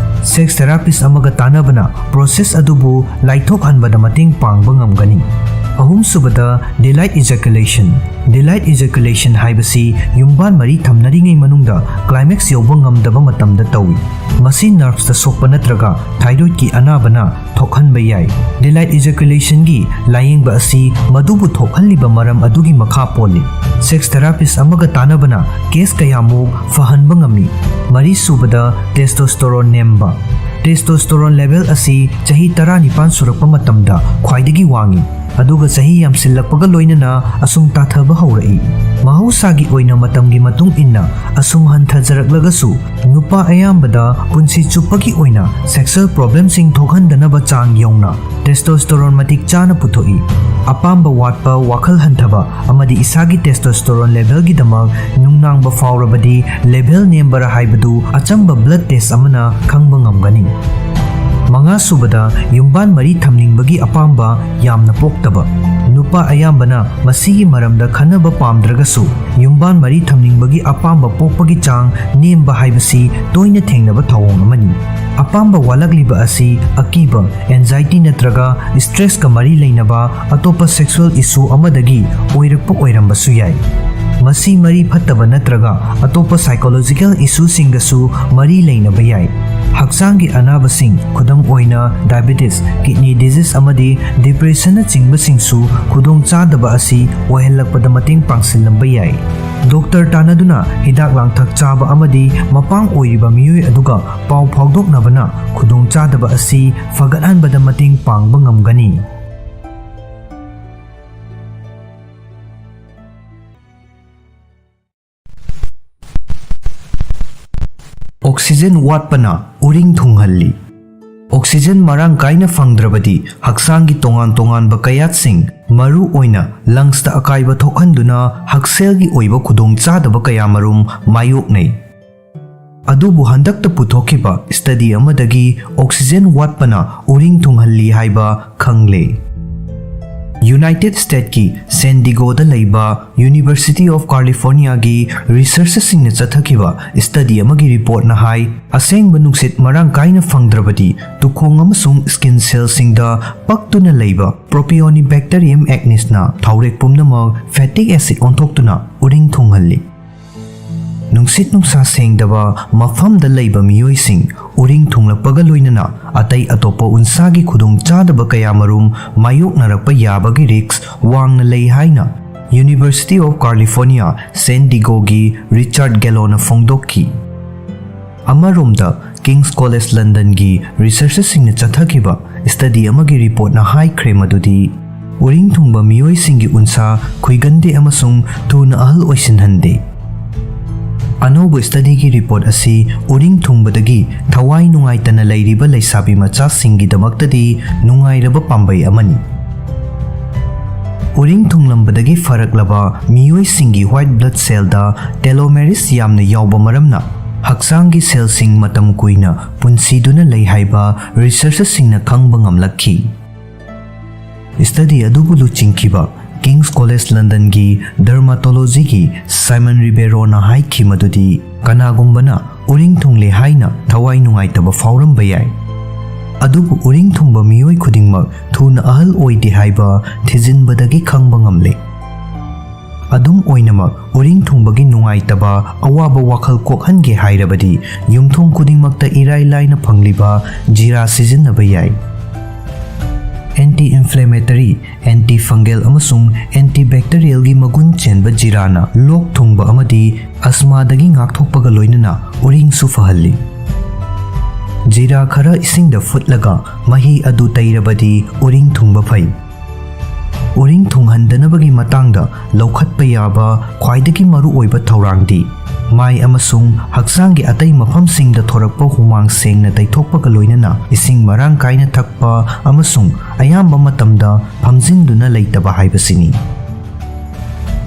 Sex therapist ꯑꯃꯒ ꯇꯥꯟꯅꯕꯅ process ꯑꯗꯨꯕꯨ ꯂꯥꯏꯊꯣꯛꯍꯟꯕꯗ ꯃꯇꯦꯡ ꯄꯥꯡꯕ ꯉꯝꯒꯅꯤ꯫ ꯑꯍꯨꯝꯁꯨꯕꯗ, delayed ejaculation꯫ Delayed ejaculation ꯍꯥꯏꯕꯁꯤ ꯌꯨꯝꯕꯥꯟ ꯃꯔꯤ ꯊꯝꯅꯔꯤꯉꯩ ꯃꯅꯨꯡꯗ climax ꯌꯧꯕ ꯉꯝꯗꯕ ꯃꯇꯝꯗ ꯇꯧꯏ꯫ ꯃꯁꯤ nervesꯇ ꯁꯣꯛꯄ ꯅꯠꯇ꯭ꯔꯒ thyroidꯀꯤ ꯑꯅꯥꯕꯅ ꯊꯣꯛꯍꯟꯕ ꯌꯥꯏ꯫ Delayed ejaculationꯒꯤ ꯂꯥꯌꯦꯡꯕ ꯑꯁꯤ ꯃꯗꯨꯕꯨ ꯊꯣꯛꯍꯜꯂꯤꯕ ꯃꯔꯝ ꯑꯗꯨꯒꯤ ꯃꯈꯥ ꯄꯣꯜꯂꯤ꯫ Sex therapist ꯑꯃꯒ ꯇꯥꯟꯅꯕꯅ case ꯀꯌꯥꯃꯨꯛ ꯐꯍꯟꯕ ꯉꯝꯃꯤ꯫ ꯃꯔꯤꯁꯨꯕꯗ, testosterone ꯅꯦꯝꯕ꯫ Testosterone level ꯑꯁꯤ ꯆꯍꯤ ꯇꯔꯥꯅꯤꯄꯥꯟ ꯁꯨꯔꯛꯄ ꯃꯇꯝꯗ ꯈ꯭ꯋꯥꯏꯗꯒꯤ ꯋꯥꯡꯏ꯫ ꯑꯗꯨꯒ ꯆꯍꯤ ꯌꯥꯝꯁꯤꯜꯂꯛꯄꯒ ꯂꯣꯏꯅꯅ ꯑꯁꯨꯝ ꯇꯥꯊꯕ ꯍꯧꯔꯛꯏ꯫ ꯃꯍꯧꯁꯥꯒꯤ ꯑꯣꯏꯅ ꯃꯇꯝꯒꯤ ꯃꯇꯨꯡ ꯏꯟꯅ ꯑꯁꯨꯝ ꯍꯟꯊꯖꯔꯛꯂꯒꯁꯨ, ꯅꯨꯄꯥ ꯑꯌꯥꯝꯕꯗ ꯄꯨꯟꯁꯤ ꯆꯨꯞꯄꯒꯤ ꯑꯣꯏꯅ sexual problemꯁꯤꯡ ꯊꯣꯛꯍꯟꯗꯅꯕ ꯆꯥꯡ ꯌꯧꯅ testosterone ꯃꯇꯤꯛ ꯆꯥꯅ ꯄꯨꯊꯣꯛꯏ꯫ ꯑꯄꯥꯝꯕ ꯋꯥꯠꯄ, ꯋꯥꯈꯜ ꯍꯟꯊꯕ ꯑꯃꯗꯤ ꯏꯁꯥꯒꯤ testosterone levelꯒꯤꯗꯃꯛ ꯅꯨꯡꯅꯥꯡꯕ ꯐꯥꯎꯔꯕꯗꯤ level ꯅꯦꯝꯕꯔꯥ ꯍꯥꯏꯕꯗꯨ ꯑꯆꯝꯕ blood test ꯑꯃꯅ ꯈꯪꯕ ꯉꯝꯒꯅꯤ꯫ ꯃꯉꯥꯁꯨꯕꯗ, ꯌꯨꯝꯕꯥꯟ ꯃꯔꯤ ꯊꯝꯅꯤꯡꯕꯒꯤ ꯑꯄꯥꯝꯕ ꯌꯥꯝꯅ ꯄꯣꯛꯇꯕ꯫ ꯅꯨꯄꯥ ꯑꯌꯥꯝꯕꯅ ꯃꯁꯤꯒꯤ ꯃꯔꯝꯗ ꯈꯟꯅꯕ ꯄꯥꯝꯗ꯭ꯔꯒꯁꯨ, ꯌꯨꯝꯕꯥꯟ ꯃꯔꯤ ꯊꯝꯅꯤꯡꯕꯒꯤ ꯑꯄꯥꯝꯕ ꯄꯣꯛꯄꯒꯤ ꯆꯥꯡ ꯅꯦꯝꯕ ꯍꯥꯏꯕꯁꯤ ꯇꯣꯏꯅ ꯊꯦꯡꯅꯕ ꯊꯧꯑꯣꯡ ꯑꯃꯅꯤ꯫ ꯑꯄꯥꯝꯕ ꯋꯥꯠꯂꯛꯂꯤꯕ ꯑꯁꯤ ꯑꯀꯤꯕ, anxiety ꯅꯠꯇ꯭ꯔꯒ stressꯀ ꯃꯔꯤ ꯂꯩꯅꯕ ꯑꯇꯣꯞꯄ sexual issue ꯑꯃꯗꯒꯤ ꯑꯣꯏꯔꯛꯄ ꯑꯣꯏꯔꯝꯕꯁꯨ ꯌꯥꯏ꯫ ꯃꯁꯤ ꯃꯔꯤ ꯐꯠꯇꯕ ꯅꯠꯇ꯭ꯔꯒ ꯑꯇꯣꯞꯄ psychological issueꯁꯤꯡꯒꯁꯨ ꯃꯔꯤ ꯂꯩꯅꯕ ꯌꯥꯏ꯫ ꯍꯛꯆꯥꯡꯒꯤ ꯑꯅꯥꯕꯁꯤꯡ, ꯈꯨꯗꯝ ꯑꯣꯏꯅ diabetes, kidney disease ꯑꯃꯗꯤ depressionꯅꯆꯤꯡꯕꯁꯤꯡꯁꯨ ꯈꯨꯗꯣꯡꯆꯥꯗꯕ ꯑꯁꯤ ꯑꯣꯏꯍꯜꯂꯛꯄꯗ ꯃꯇꯦꯡ ꯄꯥꯡꯁꯤꯜꯂꯝꯕ ꯌꯥꯏ꯫ ꯗꯣꯛꯇꯔ ꯇꯥꯟꯅꯗꯨꯅ ꯍꯤꯗꯥꯛ ꯂꯥꯡꯊꯛ ꯆꯥꯕ ꯑꯃꯗꯤ ꯃꯄꯥꯡ ꯑꯣꯏꯔꯤꯕ ꯃꯤꯑꯣꯏ ꯑꯗꯨꯒ ꯄꯥꯎ ꯐꯥꯎꯗꯣꯛꯅꯕꯅ ꯈꯨꯗꯣꯡꯆꯥꯗꯕ ꯑꯁꯤ ꯐꯒꯠꯍꯟꯕꯗ ꯃꯇꯦꯡ ꯄꯥꯡꯕ ꯉꯝꯒꯅꯤ꯫ Oxygen ꯋꯥꯠꯄꯅ ꯎꯔꯤꯡ ꯊꯨꯡꯍꯜꯂꯤ꯫ Oxygen ꯃꯔꯥꯡ ꯀꯥꯏꯅ ꯐꯪꯗ꯭ꯔꯕꯗꯤ ꯍꯛꯆꯥꯡꯒꯤ ꯇꯣꯉꯥꯟ ꯇꯣꯉꯥꯟꯕ ꯀꯌꯥꯠꯁꯤꯡ, ꯃꯔꯨ ꯑꯣꯏꯅ lungsꯇ ꯑꯀꯥꯏꯕ ꯊꯣꯛꯍꯟꯗꯨꯅ ꯍꯛꯁꯦꯜꯒꯤ ꯑꯣꯏꯕ ꯈꯨꯗꯣꯡꯆꯥꯗꯕ ꯀꯌꯥꯃꯔꯨꯝ ꯃꯥꯌꯣꯛꯅꯩ꯫ ꯑꯗꯨꯕꯨ ꯍꯟꯗꯛꯇ ꯄꯨꯊꯣꯛꯈꯤꯕ study ꯑꯃꯗꯒꯤ oxygen ꯋꯥꯠꯄꯅ ꯎꯔꯤꯡ ꯊꯨꯡꯍꯜꯂꯤ ꯍꯥꯏꯕ ꯈꯪꯂꯦ꯫ United Statesꯀꯤ San Diegoꯗ ꯂꯩꯕ University of Californiaꯒꯤ researcherꯁꯤꯡꯅ ꯆꯠꯊꯈꯤꯕ study ꯑꯃꯒꯤ reportꯅ ꯍꯥꯏ, ꯑꯁꯦꯡꯕ ꯅꯨꯡꯁꯤꯠ ꯃꯔꯥꯡ ꯀꯥꯏꯅ ꯐꯪꯗ꯭ꯔꯕꯗꯤ ꯇꯨꯈꯣꯡ ꯑꯃꯁꯨꯡ skin cellꯁꯤꯡꯗ ꯄꯛꯇꯨꯅ ꯂꯩꯕ Propionibacterium acnesꯅ ꯊꯥꯎꯔꯦꯛ ꯄꯨꯝꯅꯃꯛ fatty acid ꯑꯣꯟꯊꯣꯛꯇꯨꯅ ꯎꯔꯤꯡ ꯊꯨꯡꯍꯜꯂꯤ꯫ ꯅꯨꯡꯁꯤꯠ ꯅꯨꯡꯁꯥ ꯁꯦꯡꯗꯕ ꯃꯐꯝꯗ ꯂꯩꯕ ꯃꯤꯑꯣꯏꯁꯤꯡ ꯎꯔꯤꯡ ꯊꯨꯡꯂꯛꯄꯒ ꯂꯣꯏꯅꯅ ꯑꯇꯩ ꯑꯇꯣꯞꯄ ꯎꯟꯁꯥꯒꯤ ꯈꯨꯗꯣꯡꯆꯥꯗꯕ ꯀꯌꯥꯃꯔꯨꯝ ꯃꯥꯌꯣꯛꯅꯔꯛꯄ ꯌꯥꯕꯒꯤ risk ꯋꯥꯡꯅ ꯂꯩ ꯍꯥꯏꯅ University of California San Diegoꯒꯤ Richard Galloꯅ ꯐꯣꯡꯗꯣꯛꯈꯤ꯫ ꯑꯃꯔꯣꯝꯗ, King's College Londonꯒꯤ researcherꯁꯤꯡꯅ ꯆꯠꯊꯈꯤꯕ study ꯑꯃꯒꯤ reportꯅ ꯍꯥꯏꯈ꯭ꯔꯦ ꯃꯗꯨꯗꯤ ꯎꯔꯤꯡ ꯊꯨꯡꯕ ꯃꯤꯑꯣꯏꯁꯤꯡꯒꯤ ꯎꯟꯁꯥ ꯈꯨꯏꯒꯟꯗꯦ ꯑꯃꯁꯨꯡ ꯊꯨꯅ ꯑꯍꯜ ꯑꯣꯏꯁꯤꯟꯍꯟꯗꯦ꯫ ꯑꯅꯧꯕ ꯁ꯭ꯇꯗꯤꯒꯤ ꯔꯤꯄꯣꯔꯠ ꯑꯁꯤ ꯎꯔꯤꯡ ꯊꯨꯡꯕꯗꯒꯤ ꯊꯋꯥꯏ ꯅꯨꯡꯉꯥꯏꯇꯅ ꯂꯩꯔꯤꯕ ꯂꯩꯁꯥꯕꯤ ꯃꯆꯥꯁꯤꯡꯒꯤꯗꯃꯛꯇꯗꯤ ꯅꯨꯡꯉꯥꯏꯔꯕ ꯄꯥꯝꯕꯩ ꯑꯃꯅꯤ꯫ ꯎꯔꯤꯡ ꯊꯨꯡꯂꯝꯕꯗꯒꯤ ꯐꯔꯛꯂꯕ ꯃꯤꯑꯣꯏꯁꯤꯡꯒꯤ white blood cellꯗ telomerase ꯌꯥꯝꯅ ꯌꯥꯎꯕ ꯃꯔꯝꯅ ꯍꯛꯆꯥꯡꯒꯤ cellꯁꯤꯡ ꯃꯇꯝ ꯀꯨꯏꯅ ꯄꯨꯟꯁꯤꯗꯨꯅ ꯂꯩ ꯍꯥꯏꯕ researcherꯁꯤꯡꯅ ꯈꯪꯕ ꯉꯝꯂꯛꯈꯤ꯫ ꯁ꯭ꯇꯗꯤ ꯑꯗꯨꯕꯨ ꯂꯨꯆꯤꯡꯈꯤꯕ King's College Londonꯒꯤ dermatologyꯒꯤ Simon Ribeiroꯅ ꯍꯥꯏꯈꯤ ꯃꯗꯨꯗꯤ ꯀꯅꯥꯒꯨꯝꯕꯅ ꯎꯔꯤꯡ ꯊꯨꯡꯂꯦ ꯍꯥꯏꯅ ꯊꯋꯥꯏ ꯅꯨꯡꯉꯥꯏꯇꯕ ꯐꯥꯎꯔꯝꯕ ꯌꯥꯏ, ꯑꯗꯨꯕꯨ ꯎꯔꯤꯡ ꯊꯨꯡꯕ ꯃꯤꯑꯣꯏ ꯈꯨꯗꯤꯡꯃꯛ ꯊꯨꯅ ꯑꯍꯜ ꯑꯣꯏꯗꯦ ꯍꯥꯏꯕ ꯊꯤꯖꯤꯟꯕꯗꯒꯤ ꯈꯪꯕ ꯉꯝꯂꯦ꯫ ꯑꯗꯨꯝ ꯑꯣꯏꯅꯃꯛ, ꯎꯔꯤꯡ ꯊꯨꯡꯕꯒꯤ ꯅꯨꯡꯉꯥꯏꯇꯕ, ꯑꯋꯥꯕ ꯋꯥꯈꯜ ꯀꯣꯛꯍꯟꯒꯦ ꯍꯥꯏꯔꯕꯗꯤ ꯌꯨꯝꯊꯣꯡ ꯈꯨꯗꯤꯡꯃꯛꯇ ꯏꯔꯥꯏ ꯂꯥꯏꯅ ꯐꯪꯂꯤꯕ ꯖꯤꯔꯥ ꯁꯤꯖꯤꯟꯅꯕ ꯌꯥꯏ꯫ Anti inflammatory, anti fungal ꯑꯃꯁꯨꯡ anti bacterialꯒꯤ ꯃꯒꯨꯟ ꯆꯦꯟꯕ ꯖꯤꯔꯥꯅ ꯂꯣꯛ ꯊꯨꯡꯕ ꯑꯃꯗꯤ ꯑꯁꯃꯥꯗꯒꯤ ꯉꯥꯛꯊꯣꯛꯄꯒ ꯂꯣꯏꯅꯅ ꯎꯔꯤꯡꯁꯨ ꯐꯍꯜꯂꯤ꯫ ꯖꯤꯔꯥ ꯈꯔ ꯏꯁꯤꯡꯗ ꯐꯨꯠꯂꯒ ꯃꯍꯤ ꯑꯗꯨ ꯇꯩꯔꯕꯗꯤ ꯎꯔꯤꯡ ꯊꯨꯡꯕ ꯐꯩ꯫ ꯎꯔꯤꯡ ꯊꯨꯡꯍꯟꯗꯅꯕꯒꯤ ꯃꯇꯥꯡꯗ ꯂꯧꯈꯠꯄ ꯌꯥꯕ ꯈ꯭ꯋꯥꯏꯗꯒꯤ ꯃꯔꯨꯑꯣꯏꯕ ꯊꯧꯔꯥꯡꯗꯤ ꯃꯥꯏ ꯑꯃꯁꯨꯡ ꯍꯛꯆꯥꯡꯒꯤ ꯑꯇꯩ ꯃꯐꯝꯁꯤꯡꯗ ꯊꯣꯔꯛꯄ ꯍꯨꯃꯥꯡ ꯁꯦꯡꯅ ꯇꯩꯊꯣꯛꯄꯒ ꯂꯣꯏꯅꯅ ꯏꯁꯤꯡ ꯃꯔꯥꯡ ꯀꯥꯏꯅ ꯊꯛꯄ ꯑꯃꯁꯨꯡ ꯑꯌꯥꯝꯕ ꯃꯇꯝꯗ ꯐꯝꯖꯤꯟꯗꯨꯅ ꯂꯩꯇꯕ ꯍꯥꯏꯕꯁꯤꯅꯤ꯫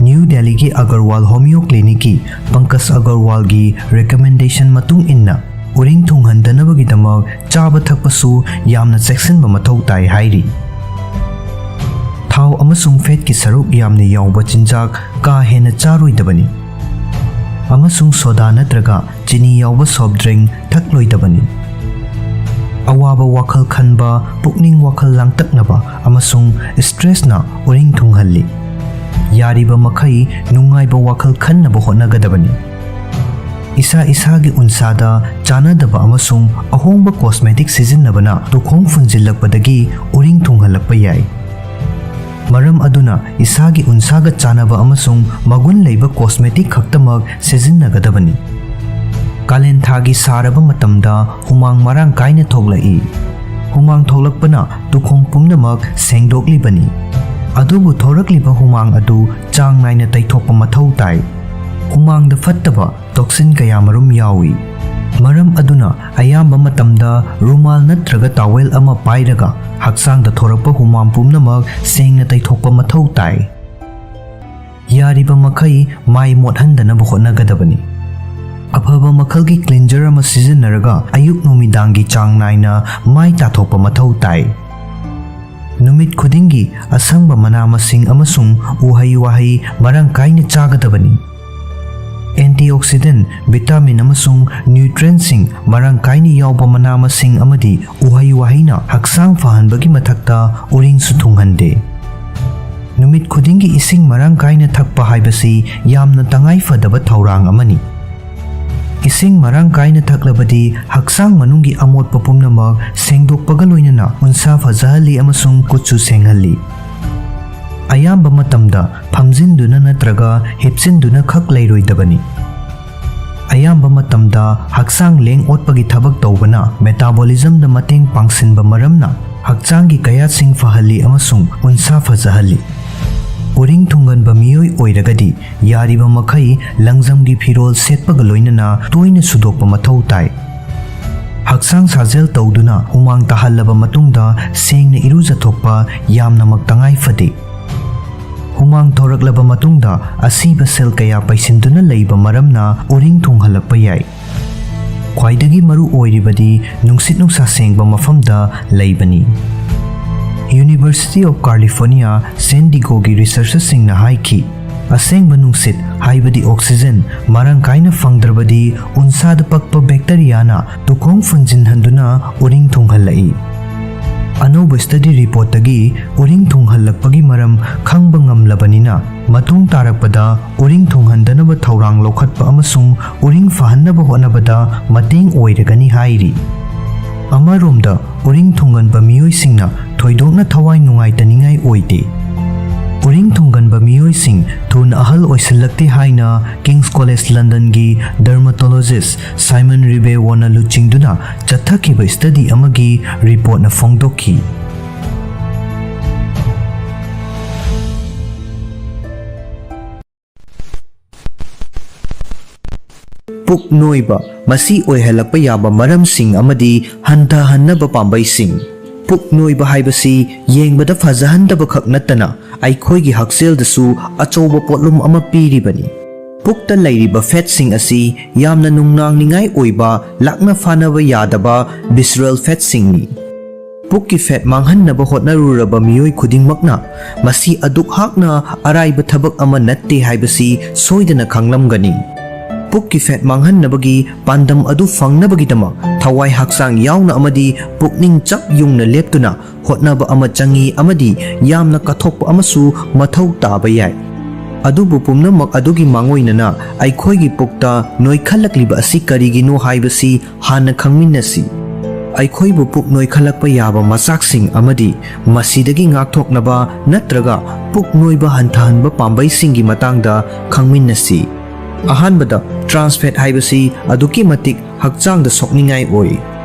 ꯅ꯭ꯌꯨ ꯗꯦꯜꯂꯤꯒꯤ ꯑꯒꯔꯋꯥꯜ ꯍꯣꯃꯤꯌꯣ ꯀ꯭ꯂꯤꯅꯤꯛꯀꯤ ꯄꯪꯀꯖ ꯑꯒꯔꯋꯥꯜꯒꯤ recommendation ꯃꯇꯨꯡ ꯏꯟꯅ, ꯎꯔꯤꯡ ꯊꯨꯡꯍꯟꯗꯅꯕꯒꯤꯗꯃꯛ ꯆꯥꯕ ꯊꯛꯄꯁꯨ ꯌꯥꯝꯅ ꯆꯦꯛꯁꯤꯟꯕ ꯃꯊꯧ ꯇꯥꯏ ꯍꯥꯏꯔꯤ꯫ ꯊꯥꯎ ꯑꯃꯁꯨꯡ ꯐꯦꯠꯀꯤ ꯁꯔꯨꯛ ꯌꯥꯝꯅ ꯌꯥꯎꯕ ꯆꯤꯟꯖꯥꯛ ꯀꯥ ꯍꯦꯟꯅ ꯆꯥꯔꯣꯏꯗꯕꯅꯤ, ꯑꯃꯁꯨꯡ ꯁꯣꯗꯥ ꯅꯠꯇ꯭ꯔꯒ ꯆꯤꯅꯤ ꯌꯥꯎꯕ soft drink ꯊꯛꯂꯣꯏꯗꯕꯅꯤ꯫ ꯑꯋꯥꯕ ꯋꯥꯈꯜ ꯈꯟꯕ, ꯄꯨꯛꯅꯤꯡ ꯋꯥꯈꯜ ꯂꯥꯡꯇꯛꯅꯕ, ꯑꯃꯁꯨꯡ stressꯅ ꯎꯔꯤꯡ ꯊꯨꯡꯍꯜꯂꯤ꯫ ꯌꯥꯔꯤꯕ ꯃꯈꯩ ꯅꯨꯡꯉꯥꯏꯕ ꯋꯥꯈꯜ ꯈꯟꯅꯕ ꯍꯣꯠꯅꯒꯗꯕꯅꯤ꯫ ꯏꯁꯥ ꯏꯁꯥꯒꯤ ꯎꯟꯁꯥꯗ ꯆꯥꯅꯗꯕ ꯑꯃꯁꯨꯡ ꯑꯍꯣꯡꯕ cosmetic ꯁꯤꯖꯤꯟꯅꯕꯅ ꯇꯨꯈꯣꯡ ꯐꯨꯟꯖꯤꯜꯂꯛꯄꯗꯒꯤ ꯎꯔꯤꯡ ꯊꯨꯡꯍꯜꯂꯛꯄ ꯌꯥꯏ꯫ ꯃꯔꯝ ꯑꯗꯨꯅ ꯏꯁꯥꯒꯤ ꯎꯟꯁꯥꯒ ꯆꯥꯅꯕ ꯑꯃꯁꯨꯡ ꯃꯒꯨꯟ ꯂꯩꯕ cosmetic ꯈꯛꯇꯃꯛ ꯁꯤꯖꯤꯟꯅꯒꯗꯕꯅꯤ꯫ ꯀꯥꯂꯦꯟ ꯊꯥꯒꯤ ꯁꯥꯔꯕ ꯃꯇꯝꯗ ꯍꯨꯃꯥꯡ ꯃꯔꯥꯡ ꯀꯥꯏꯅ ꯊꯣꯛꯂꯛꯏ꯫ ꯍꯨꯃꯥꯡ ꯊꯣꯛꯂꯛꯄꯅ ꯇꯨꯈꯣꯡ ꯄꯨꯝꯅꯃꯛ ꯁꯦꯡꯗꯣꯛꯂꯤꯕꯅꯤ꯫ ꯑꯗꯨꯕꯨ ꯊꯣꯔꯛꯂꯤꯕ ꯍꯨꯃꯥꯡ ꯑꯗꯨ ꯆꯥꯡ ꯅꯥꯏꯅ ꯇꯩꯊꯣꯛꯄ ꯃꯊꯧ ꯇꯥꯏ꯫ ꯍꯨꯃꯥꯡꯗ ꯐꯠꯇꯕ ꯇꯣꯛꯁꯤꯟ ꯀꯌꯥꯃꯔꯨꯝ ꯌꯥꯎꯏ꯫ ꯃꯔꯝ ꯑꯗꯨꯅ ꯑꯌꯥꯝꯕ ꯃꯇꯝꯗ ꯔꯨꯃꯥꯜ ꯅꯠꯇ꯭ꯔꯒ ꯇꯥꯋꯦꯜ ꯑꯃ ꯄꯥꯏꯔꯒ ꯍꯛꯆꯥꯡꯗ ꯊꯣꯔꯛꯄ ꯍꯨꯃꯥꯡ ꯄꯨꯝꯅꯃꯛ ꯁꯦꯡꯅ ꯇꯩꯊꯣꯛꯄ ꯃꯊꯧ ꯇꯥꯏ꯫ ꯌꯥꯔꯤꯕ ꯃꯈꯩ ꯃꯥꯏ ꯃꯣꯠꯍꯟꯗꯅꯕ ꯍꯣꯠꯅꯒꯗꯕꯅꯤ꯫ ꯑꯐꯕ ꯃꯈꯜꯒꯤ ꯀ꯭ꯂꯤꯟꯖꯔ ꯑꯃ ꯁꯤꯖꯤꯟꯅꯔꯒ ꯑꯌꯨꯛ ꯅꯨꯃꯤꯗꯥꯡꯒꯤ ꯆꯥꯡ ꯅꯥꯏꯅ ꯃꯥꯏ ꯇꯥꯊꯣꯛꯄ ꯃꯊꯧ ꯇꯥꯏ꯫ ꯅꯨꯃꯤꯠ ꯈꯨꯗꯤꯡꯒꯤ ꯑꯁꯪꯕ ꯃꯅꯥ ꯃꯁꯤꯡ ꯑꯃꯁꯨꯡ ꯎꯍꯩ ꯋꯥꯍꯩ ꯃꯔꯥꯡ ꯀꯥꯏꯅ ꯆꯥꯒꯗꯕꯅꯤ꯫ ꯑꯦꯟꯇꯤꯑꯣꯛꯁꯤꯗꯦꯟ, ꯚꯤꯇꯥꯃꯤꯟ ꯑꯃꯁꯨꯡ ꯅ꯭ꯌꯨꯇ꯭ꯔꯦꯟꯁꯤꯡ ꯃꯔꯥꯡ ꯀꯥꯏꯅ ꯌꯥꯎꯕ ꯃꯅꯥ ꯃꯁꯤꯡ ꯑꯃꯗꯤ ꯎꯍꯩ ꯋꯥꯍꯩꯅ ꯍꯛꯆꯥꯡ ꯐꯍꯟꯕꯒꯤ ꯃꯊꯛꯇ ꯎꯔꯤꯡꯁꯨ ꯊꯨꯡꯍꯟꯗꯦ꯫ ꯅꯨꯃꯤꯠ ꯈꯨꯗꯤꯡꯒꯤ ꯏꯁꯤꯡ ꯃꯔꯥꯡ ꯀꯥꯏꯅ ꯊꯛꯄ ꯍꯥꯏꯕꯁꯤ ꯌꯥꯝꯅ ꯇꯉꯥꯏ ꯐꯗꯕ ꯊꯧꯔꯥꯡ ꯑꯃꯅꯤ꯫ ꯏꯁꯤꯡ ꯃꯔꯥꯡ ꯀꯥꯏꯅ ꯊꯛꯂꯕꯗꯤ ꯍꯛꯆꯥꯡ ꯃꯅꯨꯡꯒꯤ ꯑꯃꯣꯠꯄ ꯄꯨꯝꯅꯃꯛ ꯁꯦꯡꯗꯣꯛꯄꯒ ꯂꯣꯏꯅꯅ ꯎꯟꯁꯥ ꯐꯖꯍꯜꯂꯤ ꯑꯃꯁꯨꯡ ꯀꯨꯠꯁꯨ ꯁꯦꯡꯍꯜꯂꯤ꯫ ꯑꯌꯥꯝꯕ ꯃꯇꯝꯗ ꯐꯝꯖꯤꯟꯗꯨꯅ ꯅꯠꯇ꯭ꯔꯒ ꯍꯤꯞꯆꯤꯟꯗꯨꯅ ꯈꯛ ꯂꯩꯔꯣꯏꯗꯕꯅꯤ꯫ ꯑꯌꯥꯝꯕ ꯃꯇꯝꯗ ꯍꯛꯆꯥꯡ ꯂꯦꯡ ꯑꯣꯠꯄꯒꯤ ꯊꯕꯛ ꯇꯧꯕꯅ ꯃꯦꯇꯥꯕꯣꯂꯤꯖꯝꯗ ꯃꯇꯦꯡ ꯄꯥꯡꯁꯤꯟꯕ ꯃꯔꯝꯅ ꯍꯛꯆꯥꯡꯒꯤ ꯀꯌꯥꯠꯁꯤꯡ ꯐꯍꯜꯂꯤ ꯑꯃꯁꯨꯡ ꯎꯟꯁꯥ ꯐꯖꯍꯜꯂꯤ꯫ ꯎꯔꯤꯡ ꯊꯨꯡꯒꯟꯕ ꯃꯤꯑꯣꯏ ꯑꯣꯏꯔꯒꯗꯤ ꯌꯥꯔꯤꯕ ꯃꯈꯩ ꯂꯪꯖꯝꯒꯤ ꯐꯤꯔꯣꯜ ꯁꯦꯠꯄꯒ ꯂꯣꯏꯅꯅ ꯇꯣꯏꯅ ꯁꯨꯗꯣꯛꯄ ꯃꯊꯧ ꯇꯥꯏ꯫ ꯍꯛꯆꯥꯡ ꯁꯥꯖꯦꯜ ꯇꯧꯗꯨꯅ ꯍꯨꯃꯥꯡ ꯇꯥꯍꯜꯂꯕ ꯃꯇꯨꯡꯗ ꯁꯦꯡꯅ ꯏꯔꯨꯖꯊꯣꯛꯄ ꯌꯥꯝꯅꯃꯛ ꯇꯉꯥꯏ ꯐꯗꯦ꯫ ꯍꯨꯃꯥꯡ ꯊꯣꯔꯛꯂꯕ ꯃꯇꯨꯡꯗ ꯑꯁꯤꯕ ꯁꯦꯜ ꯀꯌꯥ ꯄꯩꯁꯤꯟꯗꯨꯅ ꯂꯩꯕ ꯃꯔꯝꯅ ꯎꯔꯤꯡ ꯊꯨꯡꯍꯜꯂꯛꯄ ꯌꯥꯏ꯫ ꯈ꯭ꯋꯥꯏꯗꯒꯤ ꯃꯔꯨ ꯑꯣꯏꯔꯤꯕꯗꯤ ꯅꯨꯡꯁꯤꯠ ꯅꯨꯡꯁꯥ ꯁꯦꯡꯕ ꯃꯐꯝꯗ ꯂꯩꯕꯅꯤ꯫ University of California San Diegoꯒꯤ ꯔꯤꯁꯔꯆꯔꯁꯤꯡꯅ ꯍꯥꯏꯈꯤ, ꯑꯁꯦꯡꯕ ꯅꯨꯡꯁꯤꯠ, ꯍꯥꯏꯕꯗꯤ ꯑꯣꯛꯁꯤꯖꯟ, ꯃꯔꯥꯡ ꯀꯥꯏꯅ ꯐꯪꯗ꯭ꯔꯕꯗꯤ ꯎꯟꯁꯥꯗ ꯄꯛꯄ ꯕꯦꯛꯇꯔꯤꯌꯥꯅ ꯇꯨꯈꯣꯡ ꯐꯨꯟꯖꯤꯟꯍꯟꯗꯨꯅ ꯎꯔꯤꯡ ꯊꯨꯡꯍꯜꯂꯛꯏ꯫ ꯑꯅꯧꯕ ꯁ꯭ꯇꯗꯤ ꯔꯤꯄꯣꯔꯠꯇꯒꯤ ꯎꯔꯤꯡ ꯊꯨꯡꯍꯜꯂꯛꯄꯒꯤ ꯃꯔꯝ ꯈꯪꯕ ꯉꯝꯂꯕꯅꯤꯅ, ꯃꯇꯨꯡ ꯇꯥꯔꯛꯄꯗ ꯎꯔꯤꯡ ꯊꯨꯡꯍꯟꯗꯅꯕ ꯊꯧꯔꯥꯡ ꯂꯧꯈꯠꯄ ꯑꯃꯁꯨꯡ ꯎꯔꯤꯡ ꯐꯍꯟꯅꯕ ꯍꯣꯠꯅꯕꯗ ꯃꯇꯦꯡ ꯑꯣꯏꯔꯒꯅꯤ ꯍꯥꯏꯔꯤ꯫ ꯑꯃꯔꯣꯝꯗ, ꯎꯔꯤꯡ ꯊꯨꯡꯒꯟꯕ ꯃꯤꯑꯣꯏꯁꯤꯡꯅ ꯊꯣꯏꯗꯣꯛꯅ ꯊꯋꯥꯏ ꯅꯨꯡꯉꯥꯏꯇꯅꯤꯡꯉꯥꯏ ꯑꯣꯏꯗꯦ꯫ ꯅꯤꯡ ꯊꯨꯡꯒꯟꯕ ꯃꯤꯑꯣꯏꯁꯤꯡ ꯊꯨꯅ ꯑꯍꯜ ꯑꯣꯏꯁꯤꯜꯂꯛꯇꯦ ꯍꯥꯏꯅ King's College Londonꯒꯤ dermatologist Simon Ribeiro ꯅ ꯂꯨꯆꯤꯡꯗꯨꯅ ꯆꯠꯊꯈꯤꯕ study ꯑꯃꯒꯤ reportꯅ ꯐꯣꯡꯗꯣꯛꯈꯤ꯫ ꯄꯨꯛ ꯅꯣꯏꯕ, ꯃꯁꯤ ꯑꯣꯏꯍꯜꯂꯛꯄ ꯌꯥꯕ ꯃꯔꯝꯁꯤꯡ ꯑꯃꯗꯤ ꯍꯟꯊꯍꯟꯅꯕ ꯄꯥꯝꯕꯩꯁꯤꯡ꯫ ꯄꯨꯛ ꯅꯣꯏꯕ ꯍꯥꯏꯕꯁꯤ ꯌꯦꯡꯕꯗ ꯐꯖꯍꯟꯗꯕ ꯈꯛ ꯅꯠꯇꯅ ꯑꯩꯈꯣꯏꯒꯤ ꯍꯛꯁꯦꯜꯗꯁꯨ ꯑꯆꯧꯕ ꯄꯣꯠꯂꯨꯝ ꯑꯃ ꯄꯤꯔꯤꯕꯅꯤ꯫ ꯄꯨꯛꯇ ꯂꯩꯔꯤꯕ fatꯁꯤꯡ ꯑꯁꯤ ꯌꯥꯝꯅ ꯅꯨꯡꯅꯥꯡꯅꯤꯡꯉꯥꯏ ꯑꯣꯏꯕ, ꯂꯥꯛꯅ ꯐꯥꯅꯕ ꯌꯥꯗꯕ visceral fatꯁꯤꯡꯅꯤ꯫ ꯄꯨꯛꯀꯤ fat ꯃꯥꯡꯍꯟꯅꯕ ꯍꯣꯠꯅꯔꯨꯔꯕ ꯃꯤꯑꯣꯏ ꯈꯨꯗꯤꯡꯃꯛꯅ ꯃꯁꯤ ꯑꯗꯨꯛ ꯍꯥꯛꯅ ꯑꯔꯥꯏꯕ ꯊꯕꯛ ꯑꯃ ꯅꯠꯇꯦ ꯍꯥꯏꯕꯁꯤ ꯁꯣꯏꯗꯅ ꯈꯪꯂꯝꯒꯅꯤ꯫ ꯄꯨꯛꯀꯤ fat ꯃꯥꯡꯍꯟꯅꯕꯒꯤ ꯄꯥꯟꯗꯝ ꯑꯗꯨ ꯐꯪꯅꯕꯒꯤꯗꯃꯛ ꯊꯋꯥꯏ ꯍꯛꯆꯥꯡ ꯌꯥꯎꯅ ꯑꯃꯗꯤ ꯄꯨꯛꯅꯤꯡ ꯆꯞ ꯌꯨꯡꯅ ꯂꯦꯞꯇꯨꯅ ꯍꯣꯠꯅꯕ ꯑꯃ ꯆꯪꯏ ꯑꯃꯗꯤ ꯌꯥꯝꯅ ꯀꯠꯊꯣꯛꯄ ꯑꯃꯁꯨ ꯃꯊꯧ ꯇꯥꯕ ꯌꯥꯏ꯫ ꯑꯗꯨꯕꯨ ꯄꯨꯝꯅꯃꯛ ꯑꯗꯨꯒꯤ ꯃꯥꯡꯑꯣꯏꯅꯅ ꯑꯩꯈꯣꯏꯒꯤ ꯄꯨꯛꯇ ꯅꯣꯏꯈꯠꯂꯛꯂꯤꯕ ꯑꯁꯤ ꯀꯔꯤꯒꯤꯅꯣ ꯍꯥꯏꯕꯁꯤ ꯍꯥꯟꯅ ꯈꯪꯃꯤꯟꯅꯁꯤ꯫ ꯑꯩꯈꯣꯏꯕꯨ ꯄꯨꯛ ꯅꯣꯏꯈꯠꯂꯛꯄ ꯌꯥꯕ ꯃꯆꯥꯛꯁꯤꯡ ꯑꯃꯗꯤ ꯃꯁꯤꯗꯒꯤ ꯉꯥꯛꯊꯣꯛꯅꯕ ꯅꯠꯇ꯭ꯔꯒ ꯄꯨꯛ ꯅꯣꯏꯕ ꯍꯟꯊꯍꯟꯕ ꯄꯥꯝꯕꯩꯁꯤꯡꯒꯤ ꯃꯇꯥꯡꯗ ꯈꯪꯃꯤꯟꯅꯁꯤ꯫ ꯑꯍꯥꯟꯕꯗ, trans fat ꯍꯥꯏꯕꯁꯤ ꯑꯗꯨꯛꯀꯤ ꯃꯇꯤꯛ ꯍꯛꯆꯥꯡꯗ ꯁꯣꯛꯅꯤꯡꯉꯥꯏ ꯑꯣꯏ꯫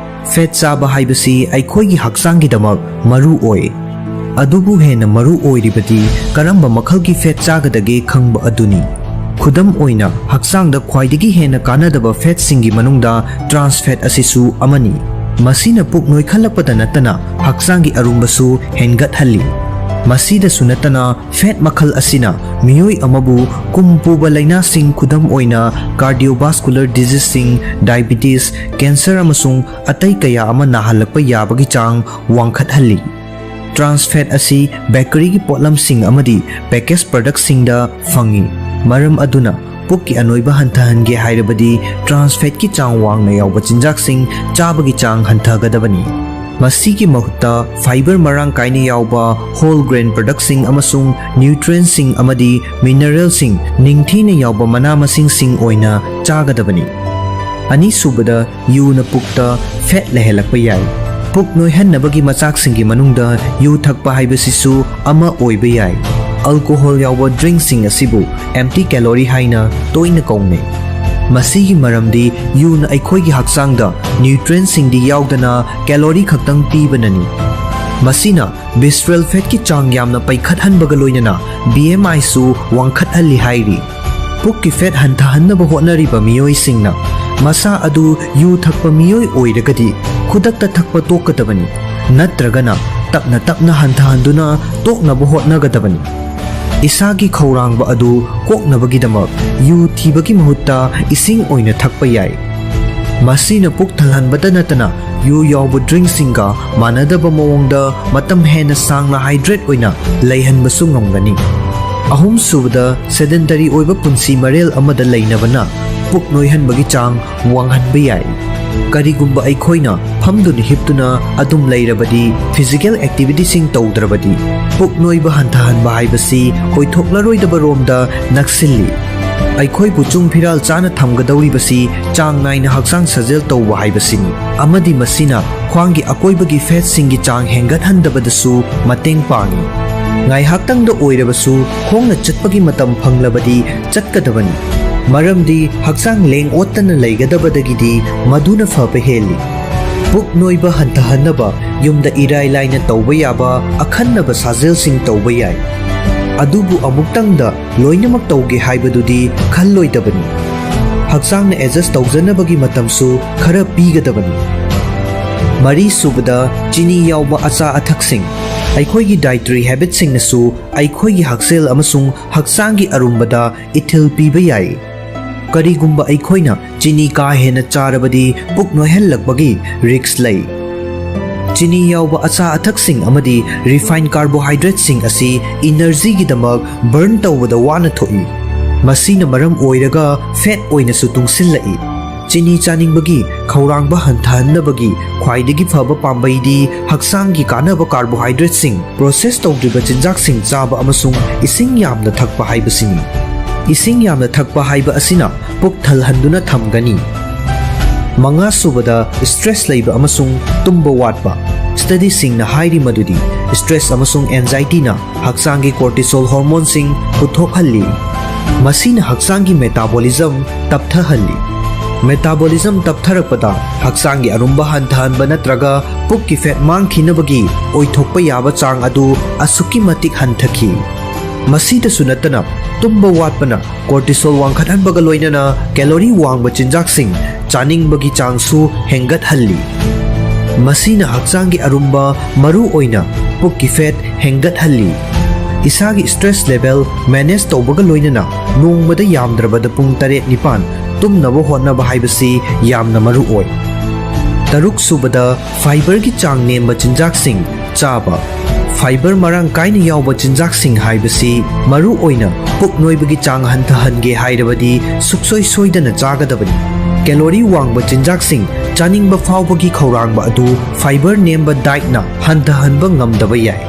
Fat ꯆꯥꯕ ꯍꯥꯏꯕꯁꯤ ꯑꯩꯈꯣꯏꯒꯤ ꯍꯛꯆꯥꯡꯒꯤꯗꯃꯛ ꯃꯔꯨ ꯑꯣꯏ꯫ ꯑꯗꯨꯕꯨ ꯍꯦꯟꯅ ꯃꯔꯨ ꯑꯣꯏꯔꯤꯕꯗꯤ ꯀꯔꯝꯕ ꯃꯈꯜꯒꯤ fat ꯆꯥꯒꯗꯒꯦ ꯈꯪꯕ ꯑꯗꯨꯅꯤ꯫ ꯈꯨꯗꯝ ꯑꯣꯏꯅ, ꯍꯛꯆꯥꯡꯗ ꯈ꯭ꯋꯥꯏꯗꯒꯤ ꯍꯦꯟꯅ ꯀꯥꯟꯅꯗꯕ fatꯁꯤꯡꯒꯤ ꯃꯅꯨꯡꯗ trans fat ꯑꯁꯤꯁꯨ ꯑꯃꯅꯤ꯫ ꯃꯁꯤꯅ ꯄꯨꯛ ꯅꯣꯏꯈꯠꯂꯛꯄꯗ ꯅꯠꯇꯅ ꯍꯛꯆꯥꯡꯒꯤ ꯑꯔꯨꯝꯕꯁꯨ ꯍꯦꯟꯒꯠꯍꯜꯂꯤ꯫ ꯃꯁꯤꯗꯁꯨ ꯅꯠꯇꯅ, fat ꯃꯈꯜ ꯑꯁꯤꯅ ꯃꯤꯑꯣꯏ ꯑꯃꯕꯨ ꯀꯨꯝ ꯄꯨꯕ ꯂꯥꯏꯅꯥꯁꯤꯡ, ꯈꯨꯗꯝ ꯑꯣꯏꯅ cardiovascular diseaseꯁꯤꯡ, diabetes, cancer ꯑꯃꯁꯨꯡ ꯑꯇꯩ ꯀꯌꯥ ꯑꯃ ꯅꯥꯍꯜꯂꯛꯄ ꯌꯥꯕꯒꯤ ꯆꯥꯡ ꯋꯥꯡꯈꯠꯍꯜꯂꯤ꯫ Trans fat ꯑꯁꯤ bakeryꯒꯤ ꯄꯣꯠꯂꯝꯁꯤꯡ ꯑꯃꯗꯤ package productꯁꯤꯡꯗ ꯐꯪꯏ꯫ ꯃꯔꯝ ꯑꯗꯨꯅ, ꯄꯨꯛꯀꯤ ꯑꯅꯣꯏꯕ ꯍꯟꯊꯍꯟꯒꯦ ꯍꯥꯏꯔꯕꯗꯤ trans fatꯀꯤ ꯆꯥꯡ ꯋꯥꯡꯅ ꯌꯥꯎꯕ ꯆꯤꯟꯖꯥꯛꯁꯤꯡ ꯆꯥꯕꯒꯤ ꯆꯥꯡ ꯍꯟꯊꯒꯗꯕꯅꯤ꯫ ꯃꯁꯤꯒꯤ ꯃꯍꯨꯠꯇ fibre ꯃꯔꯥꯡ ꯀꯥꯏꯅ ꯌꯥꯎꯕ whole grain productꯁꯤꯡ ꯑꯃꯁꯨꯡ nutrientsꯁꯤꯡ ꯑꯃꯗꯤ mineralꯁꯤꯡ ꯅꯤꯡꯊꯤꯅ ꯌꯥꯎꯕ ꯃꯅꯥ ꯃꯁꯤꯡꯁꯤꯡ ꯑꯣꯏꯅ ꯆꯥꯒꯗꯕꯅꯤ꯫ ꯑꯅꯤꯁꯨꯕꯗ, ꯌꯨꯅ ꯄꯨꯛꯇ fat ꯂꯩꯍꯜꯂꯛꯄ ꯌꯥꯏ꯫ ꯄꯨꯛ ꯅꯣꯏꯍꯟꯅꯕꯒꯤ ꯃꯆꯥꯛꯁꯤꯡꯒꯤ ꯃꯅꯨꯡꯗ ꯌꯨ ꯊꯛꯄ ꯍꯥꯏꯕꯁꯤꯁꯨ ꯑꯃ ꯑꯣꯏꯕ ꯌꯥꯏ꯫ ꯑꯜꯀꯣꯍꯣꯜ ꯌꯥꯎꯕ ꯗ꯭ꯔꯤꯡꯁꯤꯡ ꯑꯁꯤꯕꯨ ꯑꯦꯝꯇꯤ ꯀꯦꯂꯣꯔꯤ ꯍꯥꯏꯅ ꯇꯣꯏꯅ ꯀꯧꯅꯩ꯫ ꯃꯁꯤꯒꯤ ꯃꯔꯝꯗꯤ ꯌꯨꯅ ꯑꯩꯈꯣꯏꯒꯤ ꯍꯛꯆꯥꯡꯗ ꯅ꯭ꯌꯨꯇ꯭ꯔꯤꯌꯦꯟꯁꯤꯡꯗꯤ ꯌꯥꯎꯗꯅ ꯀꯦꯂꯣꯔꯤ ꯈꯛꯇꯪ ꯄꯤꯕꯅꯅꯤ꯫ ꯃꯁꯤꯅ ꯚꯤꯁꯔꯦꯜ ꯐꯦꯠꯀꯤ ꯆꯥꯡ ꯌꯥꯝꯅ ꯄꯩꯈꯠꯍꯟꯕꯒ ꯂꯣꯏꯅꯅ ꯕꯤ ꯑꯦꯝ ꯑꯥꯏꯁꯨ ꯋꯥꯡꯈꯠꯍꯜꯂꯤ ꯍꯥꯏꯔꯤ꯫ ꯄꯨꯛꯀꯤ ꯐꯦꯠ ꯍꯟꯊꯍꯟꯅꯕ ꯍꯣꯠꯅꯔꯤꯕ ꯃꯤꯑꯣꯏꯁꯤꯡꯅ ꯃꯁꯥ ꯑꯗꯨ ꯌꯨ ꯊꯛꯄ ꯃꯤꯑꯣꯏ ꯑꯣꯏꯔꯒꯗꯤ ꯈꯨꯗꯛꯇ ꯊꯛꯄ ꯇꯣꯛꯀꯗꯕꯅꯤ, ꯅꯠꯇ꯭ꯔꯒꯅ ꯇꯞꯅ ꯇꯞꯅ ꯍꯟꯊꯍꯟꯗꯨꯅ ꯇꯣꯛꯅꯕ ꯍꯣꯠꯅꯒꯗꯕꯅꯤ꯫ ꯏꯁꯥꯒꯤ ꯈꯧꯔꯥꯡꯕ ꯑꯗꯨ ꯀꯣꯛꯅꯕꯒꯤꯗꯃꯛ ꯌꯨ ꯊꯤꯕꯒꯤ ꯃꯍꯨꯠꯇ ꯏꯁꯤꯡ ꯑꯣꯏꯅ ꯊꯛꯄ ꯌꯥꯏ꯫ ꯃꯁꯤꯅ ꯄꯨꯛ ꯊꯜꯍꯟꯕꯇ ꯅꯠꯇꯅ ꯌꯨ ꯌꯥꯎꯕ ꯗ꯭ꯔꯤꯡꯁꯤꯡꯒ ꯃꯥꯟꯅꯗꯕ ꯃꯑꯣꯡꯗ ꯃꯇꯝ ꯍꯦꯟꯅ ꯁꯥꯡꯅ ꯍꯥꯏꯗ꯭ꯔꯦꯠ ꯑꯣꯏꯅ ꯂꯩꯍꯟꯕꯁꯨ ꯉꯝꯒꯅꯤ꯫ ꯑꯍꯨꯝꯁꯨꯕꯗ, ꯁꯦꯗꯦꯟꯇꯔꯤ ꯑꯣꯏꯕ ꯄꯨꯟꯁꯤ ꯃꯔꯦꯜ ꯑꯃꯗ ꯂꯩꯅꯕꯅ ꯄꯨꯛ ꯅꯣꯏꯍꯟꯕꯒꯤ ꯆꯥꯡ ꯋꯥꯡꯍꯟꯕ ꯌꯥꯏ꯫ ꯀꯔꯤꯒꯨꯝꯕ ꯑꯩꯈꯣꯏꯅ ꯐꯝꯗꯨꯅ ꯍꯤꯞꯇꯨꯅ ꯑꯗꯨꯝ ꯂꯩꯔꯕꯗꯤ, ꯐꯤꯖꯤꯀꯦꯜ ꯑꯦꯛꯇꯤꯚꯤꯇꯤꯁꯤꯡ ꯇꯧꯗ꯭ꯔꯕꯗꯤ, ꯄꯨꯛ ꯅꯣꯏꯕ ꯍꯟꯊꯍꯟꯕ ꯍꯥꯏꯕꯁꯤ ꯑꯣꯏꯊꯣꯛꯂꯔꯣꯏꯗꯕ ꯔꯣꯝꯗ ꯅꯛꯁꯤꯜꯂꯤ꯫ ꯑꯩꯈꯣꯏꯕꯨ ꯆꯨꯡ ꯐꯤꯔꯥꯜ ꯆꯥꯅ ꯊꯝꯒꯗꯧꯔꯤꯕꯁꯤ ꯆꯥꯡ ꯅꯥꯏꯅ ꯍꯛꯆꯥꯡ ꯁꯥꯖꯦꯜ ꯇꯧꯕ ꯍꯥꯏꯕꯁꯤꯅꯤ, ꯑꯃꯗꯤ ꯃꯁꯤꯅ ꯈ꯭ꯋꯥꯡꯒꯤ ꯑꯀꯣꯏꯕꯒꯤ ꯐꯦꯠꯁꯤꯡꯒꯤ ꯆꯥꯡ ꯍꯦꯟꯒꯠꯍꯟꯗꯕꯗꯁꯨ ꯃꯇꯦꯡ ꯄꯥꯡꯏ꯫ ꯉꯥꯏꯍꯥꯛꯇꯪꯗ ꯑꯣꯏꯔꯕꯁꯨ ꯈꯣꯡꯅ ꯆꯠꯄꯒꯤ ꯃꯇꯝ ꯐꯪꯂꯕꯗꯤ ꯆꯠꯀꯗꯕꯅꯤ, ꯃꯔꯝꯗꯤ ꯍꯛꯆꯥꯡ ꯂꯦꯡ ꯑꯣꯠꯇꯅ ꯂꯩꯒꯗꯕꯗꯒꯤꯗꯤ ꯃꯗꯨꯅ ꯐꯕ ꯍꯦꯜꯂꯤ꯫ ꯄꯨꯛ ꯅꯣꯏꯕ ꯍꯟꯊꯍꯟꯅꯕ ꯌꯨꯝꯗ ꯏꯔꯥꯏ ꯂꯥꯏꯅ ꯇꯧꯕ ꯌꯥꯕ ꯑꯈꯟꯅꯕ ꯁꯥꯖꯦꯜꯁꯤꯡ ꯇꯧꯕ ꯌꯥꯏ꯫ ꯑꯗꯨꯕꯨ ꯑꯃꯨꯛꯇꯪꯗ ꯂꯣꯏꯅꯃꯛ ꯇꯧꯒꯦ ꯍꯥꯏꯕꯗꯨꯗꯤ ꯈꯜꯂꯣꯏꯗꯕꯅꯤ꯫ ꯍꯛꯆꯥꯡꯅ ꯑꯦꯗꯖꯁ ꯇꯧꯖꯅꯕꯒꯤ ꯃꯇꯝꯁꯨ ꯈꯔ ꯄꯤꯒꯗꯕꯅꯤ꯫ ꯃꯔꯤꯁꯨꯕꯗ, ꯆꯤꯅꯤ ꯌꯥꯎꯕ ꯑꯆꯥ ꯑꯊꯛꯁꯤꯡ꯫ ꯑꯩꯈꯣꯏꯒꯤ ꯗꯥꯏꯇꯔꯤ ꯍꯦꯕꯤꯠꯁꯤꯡꯅꯁꯨ ꯑꯩꯈꯣꯏꯒꯤ ꯍꯛꯁꯦꯜ ꯑꯃꯁꯨꯡ ꯍꯛꯆꯥꯡꯒꯤ ꯑꯔꯨꯝꯕꯗ ꯏꯊꯤꯜ ꯄꯤꯕ ꯌꯥꯏ꯫ ꯀꯔꯤꯒꯨꯝꯕ ꯑꯩꯈꯣꯏꯅ ꯆꯤꯅꯤ ꯀꯥ ꯍꯦꯟꯅ ꯆꯥꯔꯕꯗꯤ ꯄꯨꯛ ꯅꯣꯏꯍꯜꯂꯛꯄꯒꯤ ꯔꯤꯁ꯭ꯛ ꯂꯩ꯫ ꯆꯤꯅꯤ ꯌꯥꯎꯕ ꯑꯆꯥ ꯑꯊꯛꯁꯤꯡ ꯑꯃꯗꯤ ꯔꯤꯐꯥꯏꯟ ꯀꯥꯔꯕꯣꯍꯥꯏꯗ꯭ꯔꯦꯠꯁꯤꯡ ꯑꯁꯤ ꯏꯅꯔꯖꯤꯒꯤꯗꯃꯛ ꯕꯔꯟ ꯇꯧꯕꯗ ꯋꯥꯅ ꯊꯣꯛꯏ꯫ ꯃꯁꯤꯅ ꯃꯔꯝ ꯑꯣꯏꯔꯒ ꯐꯦꯠ ꯑꯣꯏꯅꯁꯨ ꯇꯨꯡꯁꯤꯜꯂꯛꯏ꯫ ꯆꯤꯅꯤ ꯆꯥꯅꯤꯡꯕꯒꯤ ꯈꯧꯔꯥꯡꯕ ꯍꯟꯊꯍꯟꯅꯕꯒꯤ ꯈ꯭ꯋꯥꯏꯗꯒꯤ ꯐꯕ ꯄꯥꯝꯕꯩꯗꯤ ꯍꯛꯆꯥꯡꯒꯤ ꯀꯥꯟꯅꯕ ꯀꯥꯔꯕꯣꯍꯥꯏꯗ꯭ꯔꯦꯠꯁꯤꯡ, ꯄ꯭ꯔꯣꯁꯦꯁ ꯇꯧꯗ꯭ꯔꯤꯕ ꯆꯤꯟꯖꯥꯛꯁꯤꯡ ꯆꯥꯕ ꯑꯃꯁꯨꯡ ꯏꯁꯤꯡ ꯌꯥꯝꯅ ꯊꯛꯄ ꯍꯥꯏꯕꯁꯤꯅꯤ꯫ ꯏꯁꯤꯡ ꯌꯥꯝꯅ ꯊꯛꯄ ꯍꯥꯏꯕ ꯑꯁꯤꯅ ꯄꯨꯛ ꯊꯜꯍꯟꯗꯨꯅ ꯊꯝꯒꯅꯤ꯫ ꯃꯉꯥꯁꯨꯕꯗ, ꯁ꯭ꯇ꯭ꯔꯦꯁ ꯂꯩꯕ ꯑꯃꯁꯨꯡ ꯇꯨꯝꯕ ꯋꯥꯠꯄ꯫ Studiesꯁꯤꯡꯅ ꯍꯥꯏꯔꯤ ꯃꯗꯨꯗꯤ stress ꯑꯃꯁꯨꯡ anxietyꯅ ꯍꯛꯆꯥꯡꯒꯤ cortisol hormoneꯁꯤꯡ ꯄꯨꯊꯣꯛꯍꯜꯂꯤ꯫ ꯃꯁꯤꯅ ꯍꯛꯆꯥꯡꯒꯤ metabolism ꯇꯞꯊꯍꯜꯂꯤ꯫ Metabolism ꯇꯞꯊꯔꯛꯄꯗ ꯍꯛꯆꯥꯡꯒꯤ ꯑꯔꯨꯝꯕ ꯍꯟꯊꯍꯟꯕ ꯅꯠꯇ꯭ꯔꯒ ꯄꯨꯛꯀꯤ fat ꯃꯥꯡꯈꯤꯅꯕꯒꯤ ꯑꯣꯏꯊꯣꯛꯄ ꯌꯥꯕ ꯆꯥꯡ ꯑꯗꯨ ꯑꯁꯨꯛꯀꯤ ꯃꯇꯤꯛ ꯍꯟꯊꯈꯤ꯫ ꯃꯁꯤꯗꯁꯨ ꯅꯠꯇꯅ, ꯇꯨꯝꯕ ꯋꯥꯠꯄꯅ cortisol ꯋꯥꯡꯈꯠꯍꯟꯕꯒ ꯂꯣꯏꯅꯅ calorie ꯋꯥꯡꯕ ꯆꯤꯟꯖꯥꯛꯁꯤꯡ ꯆꯥꯅꯤꯡꯕꯒꯤ ꯆꯥꯡꯁꯨ ꯍꯦꯟꯒꯠꯍꯜꯂꯤ꯫ ꯃꯁꯤꯅ ꯍꯛꯆꯥꯡꯒꯤ ꯑꯔꯨꯝꯕ, ꯃꯔꯨ ꯑꯣꯏꯅ ꯄꯨꯛꯀꯤ fat ꯍꯦꯟꯒꯠꯍꯜꯂꯤ꯫ ꯏꯁꯥꯒꯤ stress level manage ꯇꯧꯕꯒ ꯂꯣꯏꯅꯅ ꯅꯣꯡꯃꯗ ꯌꯥꯝꯗ꯭ꯔꯕꯗ ꯄꯨꯡ ꯇꯔꯦꯠ ꯅꯤꯄꯥꯟ ꯇꯨꯝꯅꯕ ꯍꯣꯠꯅꯕ ꯍꯥꯏꯕꯁꯤ ꯌꯥꯝꯅ ꯃꯔꯨ ꯑꯣꯏ꯫ ꯇꯔꯨꯛ ꯁꯨꯕꯗ, fiberꯒꯤ ꯆꯥꯡ ꯅꯦꯝꯕ ꯆꯤꯟꯖꯥꯛꯁꯤꯡ ꯆꯥꯕ꯫ Fiber ꯃꯔꯥꯡ ꯀꯥꯏꯅ ꯌꯥꯎꯕ ꯆꯤꯟꯖꯥꯛꯁꯤꯡ ꯍꯥꯏꯕꯁꯤ ꯃꯔꯨ ꯑꯣꯏꯅ ꯄꯨꯛ ꯅꯣꯏꯕꯒꯤ ꯆꯥꯡ ꯍꯟꯊꯍꯟꯒꯦ ꯍꯥꯏꯔꯕꯗꯤ ꯁꯨꯛꯁꯣꯏ ꯁꯣꯏꯗꯅ ꯆꯥꯒꯗꯕꯅꯤ꯫ Calorie ꯋꯥꯡꯕ ꯆꯤꯟꯖꯥꯛꯁꯤꯡ ꯆꯥꯅꯤꯡꯕ ꯐꯥꯎꯕꯒꯤ ꯈꯧꯔꯥꯡꯕ ꯑꯗꯨ fiber ꯅꯦꯝꯕ dietꯅ ꯍꯟꯊꯍꯟꯕ ꯉꯝꯗꯕ ꯌꯥꯏ꯫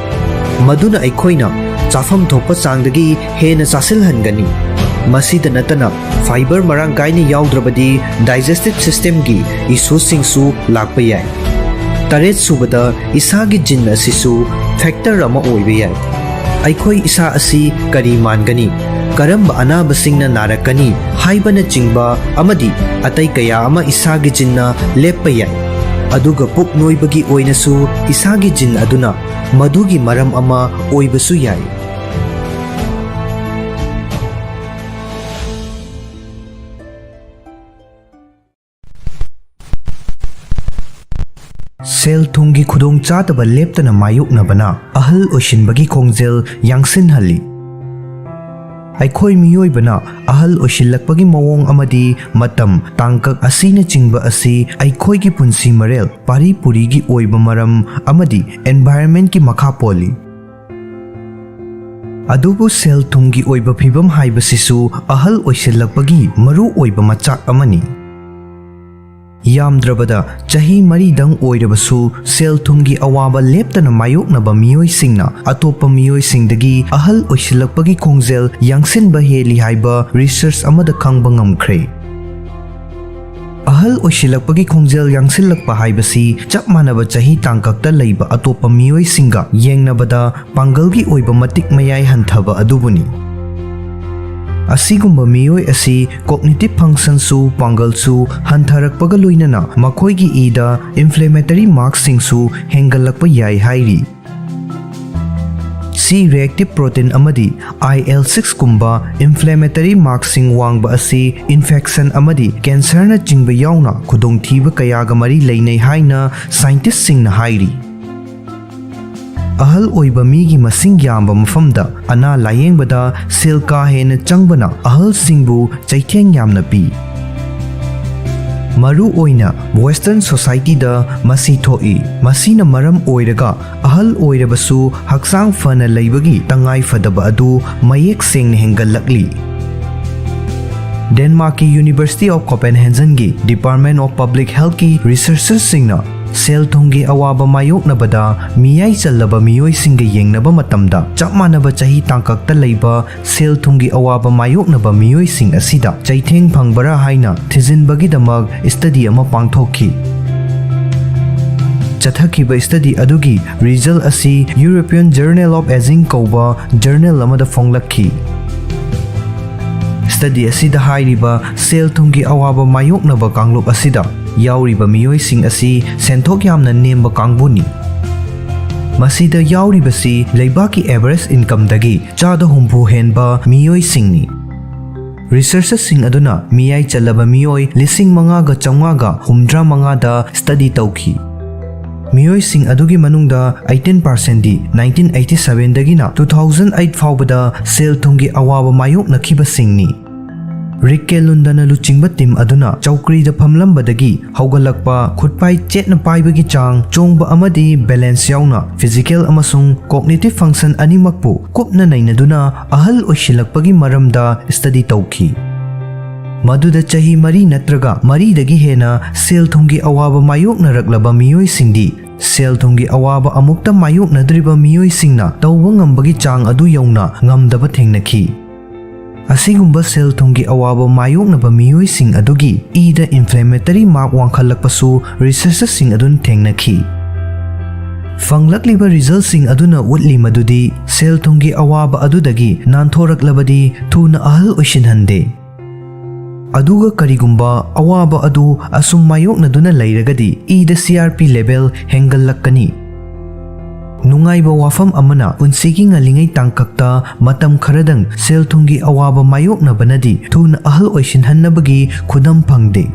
ꯃꯗꯨꯅ ꯑꯩꯈꯣꯏꯅ ꯆꯥꯐꯝ ꯊꯣꯛꯄ ꯆꯥꯡꯗꯒꯤ ꯍꯦꯟꯅ ꯆꯥꯁꯤꯜꯍꯟꯒꯅꯤ꯫ ꯃꯁꯤꯗ ꯅꯠꯇꯅ, fiber ꯃꯔꯥꯡ ꯀꯥꯏꯅ ꯌꯥꯎꯗ꯭ꯔꯕꯗꯤ digestive systemꯒꯤ issueꯁꯤꯡꯁꯨ ꯂꯥꯛꯄ ꯌꯥꯏ꯫ ꯇꯔꯦꯠ ꯁꯨꯕꯗ, ꯏꯁꯥꯒꯤ gene ꯑꯁꯤꯁꯨ factor ꯑꯃ ꯑꯣꯏꯕ ꯌꯥꯏ꯫ ꯑꯩꯈꯣꯏ ꯏꯁꯥ ꯑꯁꯤ ꯀꯔꯤ ꯃꯥꯟꯒꯅꯤ, ꯀꯔꯝꯕ ꯑꯅꯥꯕꯁꯤꯡꯅ ꯅꯥꯔꯛꯀꯅꯤ ꯍꯥꯏꯕꯅꯆꯤꯡꯕ ꯑꯃꯗꯤ ꯑꯇꯩ ꯀꯌꯥ ꯑꯃ ꯏꯁꯥꯒꯤ geneꯅ ꯂꯦꯞꯄ ꯌꯥꯏ꯫ ꯑꯗꯨꯒ ꯄꯨꯛ ꯅꯣꯏꯕꯒꯤ ꯑꯣꯏꯅꯁꯨ ꯏꯁꯥꯒꯤ gene ꯑꯗꯨꯅ ꯃꯗꯨꯒꯤ ꯃꯔꯝ ꯑꯃ ꯑꯣꯏꯕꯁꯨ ꯌꯥꯏ꯫ ꯁꯦꯜ ꯊꯨꯝꯒꯤ ꯈꯨꯗꯣꯡꯆꯥꯗꯕ ꯂꯦꯞꯇꯅ ꯃꯥꯌꯣꯛꯅꯕꯅ ꯑꯍꯜ ꯑꯣꯏꯁꯤꯟꯕꯒꯤ ꯈꯣꯡꯖꯦꯜ ꯌꯥꯡꯁꯤꯟꯍꯜꯂꯤ꯫ ꯑꯩꯈꯣꯏ ꯃꯤꯑꯣꯏꯕꯅ ꯑꯍꯜ ꯑꯣꯏꯁꯤꯜꯂꯛꯄꯒꯤ ꯃꯑꯣꯡ ꯑꯃꯗꯤ ꯃꯇꯝ, ꯇꯥꯡꯀꯛ ꯑꯁꯤꯅꯆꯤꯡꯕ ꯑꯁꯤ ꯑꯩꯈꯣꯏꯒꯤ ꯄꯨꯟꯁꯤ ꯃꯔꯦꯜ, ꯄꯥꯔꯤ ꯄꯨꯔꯤꯒꯤ ꯑꯣꯏꯕ ꯃꯔꯝ ꯑꯃꯗꯤ environmentꯀꯤ ꯃꯈꯥ ꯄꯣꯜꯂꯤ꯫ ꯑꯗꯨꯕꯨ ꯁꯦꯜ ꯊꯨꯝꯒꯤ ꯑꯣꯏꯕ ꯐꯤꯚꯝ ꯍꯥꯏꯕꯁꯤꯁꯨ ꯑꯍꯜ ꯑꯣꯏꯁꯤꯜꯂꯛꯄꯒꯤ ꯃꯔꯨ ꯑꯣꯏꯕ ꯃꯆꯥꯛ ꯑꯃꯅꯤ꯫ ꯌꯥꯝꯗ꯭ꯔꯕꯗ ꯆꯍꯤ ꯃꯔꯤꯗꯪ ꯑꯣꯏꯔꯕꯁꯨ, ꯁꯦꯜ ꯊꯨꯝꯒꯤ ꯑꯋꯥꯕ ꯂꯦꯞꯇꯅ ꯃꯥꯌꯣꯛꯅꯕ ꯃꯤꯑꯣꯏꯁꯤꯡꯅ ꯑꯇꯣꯞꯄ ꯃꯤꯑꯣꯏꯁꯤꯡꯗꯒꯤ ꯑꯍꯜ ꯑꯣꯏꯁꯤꯜꯂꯛꯄꯒꯤ ꯈꯣꯡꯖꯦꯜ ꯌꯥꯡꯁꯤꯟꯕ ꯍꯦꯜꯂꯤ ꯍꯥꯏꯕ research ꯑꯃꯗ ꯈꯪꯕ ꯉꯝꯈ꯭ꯔꯦ꯫ ꯑꯍꯜ ꯑꯣꯏꯁꯤꯜꯂꯛꯄꯒꯤ ꯈꯣꯡꯖꯦꯜ ꯌꯥꯡꯁꯤꯜꯂꯛꯄ ꯍꯥꯏꯕꯁꯤ ꯆꯞ ꯃꯥꯟꯅꯕ ꯆꯍꯤ ꯇꯥꯡꯀꯛꯇ ꯂꯩꯕ ꯑꯇꯣꯞꯄ ꯃꯤꯑꯣꯏꯁꯤꯡꯒ ꯌꯦꯡꯅꯕꯗ ꯄꯥꯡꯒꯜꯒꯤ ꯑꯣꯏꯕ ꯃꯇꯤꯛ ꯃꯌꯥꯏ ꯍꯟꯊꯕ ꯑꯗꯨꯕꯨꯅꯤ꯫ ꯑꯁꯤꯒꯨꯝꯕ ꯃꯤꯑꯣꯏ ꯑꯁꯤ cognitive functionꯁꯨ, ꯄꯥꯡꯒꯜꯁꯨ ꯍꯟꯊꯔꯛꯄꯒ ꯂꯣꯏꯅꯅ ꯃꯈꯣꯏꯒꯤ ꯏꯗ inflammatory markꯁꯤꯡꯁꯨ ꯍꯦꯟꯒꯠꯂꯛꯄ ꯌꯥꯏ ꯍꯥꯏꯔꯤ꯫ C reactive protein ꯑꯃꯗꯤ I L sixꯀꯨꯝꯕ inflammatory markꯁꯤꯡ ꯋꯥꯡꯕ ꯑꯁꯤ infection ꯑꯃꯗꯤ cancerꯅꯆꯤꯡꯕ ꯌꯥꯎꯅ ꯈꯨꯗꯣꯡꯊꯤꯕ ꯀꯌꯥꯒ ꯃꯔꯤ ꯂꯩꯅꯩ ꯍꯥꯏꯅ scientistꯁꯤꯡꯅ ꯍꯥꯏꯔꯤ꯫ ꯑꯍꯜ ꯑꯣꯏꯕ ꯃꯤꯒꯤ ꯃꯁꯤꯡ ꯌꯥꯝꯕ ꯃꯐꯝꯗ ꯑꯅꯥ ꯂꯥꯌꯦꯡꯕꯗ ꯁꯦꯜ ꯀꯥ ꯍꯦꯟꯅ ꯆꯪꯕꯅ ꯑꯍꯜꯁꯤꯡꯕꯨ ꯆꯩꯊꯦꯡ ꯌꯥꯝꯅ ꯄꯤ꯫ ꯃꯔꯨ ꯑꯣꯏꯅ Western societyꯗ ꯃꯁꯤ ꯊꯣꯛꯏ꯫ ꯃꯁꯤꯅ ꯃꯔꯝ ꯑꯣꯏꯔꯒ ꯑꯍꯜ ꯑꯣꯏꯔꯕꯁꯨ ꯍꯛꯆꯥꯡ ꯐꯅ ꯂꯩꯕꯒꯤ ꯇꯉꯥꯏ ꯐꯗꯕ ꯑꯗꯨ ꯃꯌꯦꯛ ꯁꯦꯡꯅ ꯍꯦꯟꯒꯠꯂꯛꯂꯤ꯫ ꯗꯦꯟꯃꯥꯔꯛꯀꯤ University of Copenhagenꯒꯤ Department of Public Healthꯀꯤ researcherꯁꯤꯡꯅ ꯁꯦꯜ ꯊꯨꯝꯒꯤ ꯑꯋꯥꯕ ꯃꯥꯌꯣꯛꯅꯕꯗ ꯃꯤꯌꯥꯏ ꯆꯜꯂꯕ ꯃꯤꯑꯣꯏꯁꯤꯡꯒ ꯌꯦꯡꯅꯕ ꯃꯇꯝꯗ, ꯆꯞ ꯃꯥꯟꯅꯕ ꯆꯍꯤ ꯇꯥꯡꯀꯛꯇ ꯂꯩꯕ ꯁꯦꯜ ꯊꯨꯝꯒꯤ ꯑꯋꯥꯕ ꯃꯥꯌꯣꯛꯅꯕ ꯃꯤꯑꯣꯏꯁꯤꯡ ꯑꯁꯤꯗ ꯆꯩꯊꯦꯡ ꯐꯪꯕꯔꯥ ꯍꯥꯏꯅ ꯊꯤꯖꯤꯟꯕꯒꯤꯗꯃꯛ study ꯑꯃ ꯄꯥꯡꯊꯣꯛꯈꯤ꯫ ꯆꯠꯊꯈꯤꯕ study ꯑꯗꯨꯒꯤ result ꯑꯁꯤ European Journal of Aging ꯀꯧꯕ journal ꯑꯃꯗ ꯐꯣꯡꯂꯛꯈꯤ꯫ Study ꯑꯁꯤꯗ ꯍꯥꯏꯔꯤꯕ ꯁꯦꯜ ꯊꯨꯝꯒꯤ ꯑꯋꯥꯕ ꯃꯥꯌꯣꯛꯅꯕ ꯀꯥꯡꯂꯨꯞ ꯑꯁꯤꯗ ꯌꯥꯎꯔꯤꯕ ꯃꯤꯑꯣꯏꯁꯤꯡ ꯑꯁꯤ ꯁꯦꯟꯊꯣꯛ ꯌꯥꯝꯅ ꯅꯦꯝꯕ ꯀꯥꯡꯕꯨꯅꯤ꯫ ꯃꯁꯤꯗ ꯌꯥꯎꯔꯤꯕꯁꯤ ꯂꯩꯕꯥꯛꯀꯤ average incomeꯗꯒꯤ ꯆꯥꯗ ꯍꯨꯝꯐꯨ ꯍꯦꯟꯕ ꯃꯤꯑꯣꯏꯁꯤꯡꯅꯤ꯫ Researcherꯁꯤꯡ ꯑꯗꯨꯅ ꯃꯤꯌꯥꯏ ꯆꯜꯂꯕ ꯃꯤꯑꯣꯏ ꯂꯤꯁꯤꯡ ꯃꯉꯥꯒ ꯆꯥꯝꯃꯉꯥꯒ ꯍꯨꯝꯗ꯭ꯔꯥ ꯃꯉꯥꯗ study ꯇꯧꯈꯤ꯫ ꯃꯤꯑꯣꯏꯁꯤꯡ ꯑꯗꯨꯒꯤ ꯃꯅꯨꯡꯗ eighteen percentꯗꯤ nineteen eighty sevenꯗꯒꯤꯅ two thousand eight ꯐꯥꯎꯕꯗ ꯁꯦꯜ ꯊꯨꯝꯒꯤ ꯑꯋꯥꯕ ꯃꯥꯌꯣꯛꯅꯈꯤꯕꯁꯤꯡꯅꯤ꯫ ꯔꯤꯛ ꯀꯦ ꯂꯨꯟꯗꯅ ꯂꯨꯆꯤꯡꯕ team ꯑꯗꯨꯅ ꯆꯧꯀ꯭ꯔꯤꯗ ꯐꯝꯂꯝꯕꯗꯒꯤ ꯍꯧꯒꯠꯂꯛꯄ, ꯈꯨꯠꯄꯥꯏ ꯆꯦꯠꯅ ꯄꯥꯏꯕꯒꯤ ꯆꯥꯡ, ꯆꯣꯡꯕ ꯑꯃꯗꯤ balance ꯌꯥꯎꯅ physical ꯑꯃꯁꯨꯡ cognitive function ꯑꯅꯤꯃꯛꯄꯨ ꯀꯨꯞꯅ ꯅꯩꯅꯗꯨꯅ ꯑꯍꯜ ꯑꯣꯏꯁꯤꯜꯂꯛꯄꯒꯤ ꯃꯔꯝꯗ study ꯇꯧꯈꯤ꯫ ꯃꯗꯨꯗ ꯆꯍꯤ ꯃꯔꯤ ꯅꯠꯇ꯭ꯔꯒ ꯃꯔꯤꯗꯒꯤ ꯍꯦꯟꯅ ꯁꯦꯜ ꯊꯨꯝꯒꯤ ꯑꯋꯥꯕ ꯃꯥꯌꯣꯛꯅꯔꯛꯂꯕ ꯃꯤꯑꯣꯏꯁꯤꯡꯗꯤ ꯁꯦꯜ ꯊꯨꯝꯒꯤ ꯑꯋꯥꯕ ꯑꯃꯨꯛꯇ ꯃꯥꯌꯣꯛꯅꯗ꯭ꯔꯤꯕ ꯃꯤꯑꯣꯏꯁꯤꯡꯅ ꯇꯧꯕ ꯉꯝꯕꯒꯤ ꯆꯥꯡ ꯑꯗꯨ ꯌꯧꯅ ꯉꯝꯗꯕ ꯊꯦꯡꯅꯈꯤ꯫ ꯑꯁꯤꯒꯨꯝꯕ ꯁꯦꯜ ꯊꯨꯝꯒꯤ ꯑꯋꯥꯕ ꯃꯥꯌꯣꯛꯅꯕ ꯃꯤꯑꯣꯏꯁꯤꯡ ꯑꯗꯨꯒꯤ ꯏꯗ inflammatory mark ꯋꯥꯡꯈꯠꯂꯛꯄꯁꯨ researchꯁꯤꯡ ꯑꯗꯨꯅ ꯊꯦꯡꯅꯈꯤ꯫ ꯐꯪꯂꯛꯂꯤꯕ resultꯁꯤꯡ ꯑꯗꯨꯅ ꯎꯠꯂꯤ ꯃꯗꯨꯗꯤ ꯁꯦꯜ ꯊꯨꯝꯒꯤ ꯑꯋꯥꯕ ꯑꯗꯨꯗꯒꯤ ꯅꯥꯟꯊꯣꯔꯛꯂꯕꯗꯤ ꯊꯨꯅ ꯑꯍꯜ ꯑꯣꯏꯁꯤꯟꯍꯟꯗꯦ꯫ ꯑꯗꯨꯒ ꯀꯔꯤꯒꯨꯝꯕ ꯑꯋꯥꯕ ꯑꯗꯨ ꯑꯁꯨꯝ ꯃꯥꯌꯣꯛꯅꯗꯨꯅ ꯂꯩꯔꯒꯗꯤ ꯏꯗ C R P level ꯍꯦꯟꯒꯠꯂꯛꯀꯅꯤ꯫ ꯅꯨꯡꯉꯥꯏꯕ ꯋꯥꯐꯝ ꯑꯃꯅ, ꯄꯨꯟꯁꯤꯒꯤ ꯉꯜꯂꯤꯉꯩ ꯇꯥꯡꯀꯛꯇ ꯃꯇꯝ ꯈꯔꯗꯪ ꯁꯦꯜ ꯊꯨꯝꯒꯤ ꯑꯋꯥꯕ ꯃꯥꯌꯣꯛꯅꯕꯅꯗꯤ ꯊꯨꯅ ꯑꯍꯜ ꯑꯣꯏꯁꯤꯟꯍꯟꯅꯕꯒꯤ ꯈꯨꯗꯝ ꯐꯪꯗꯦ꯫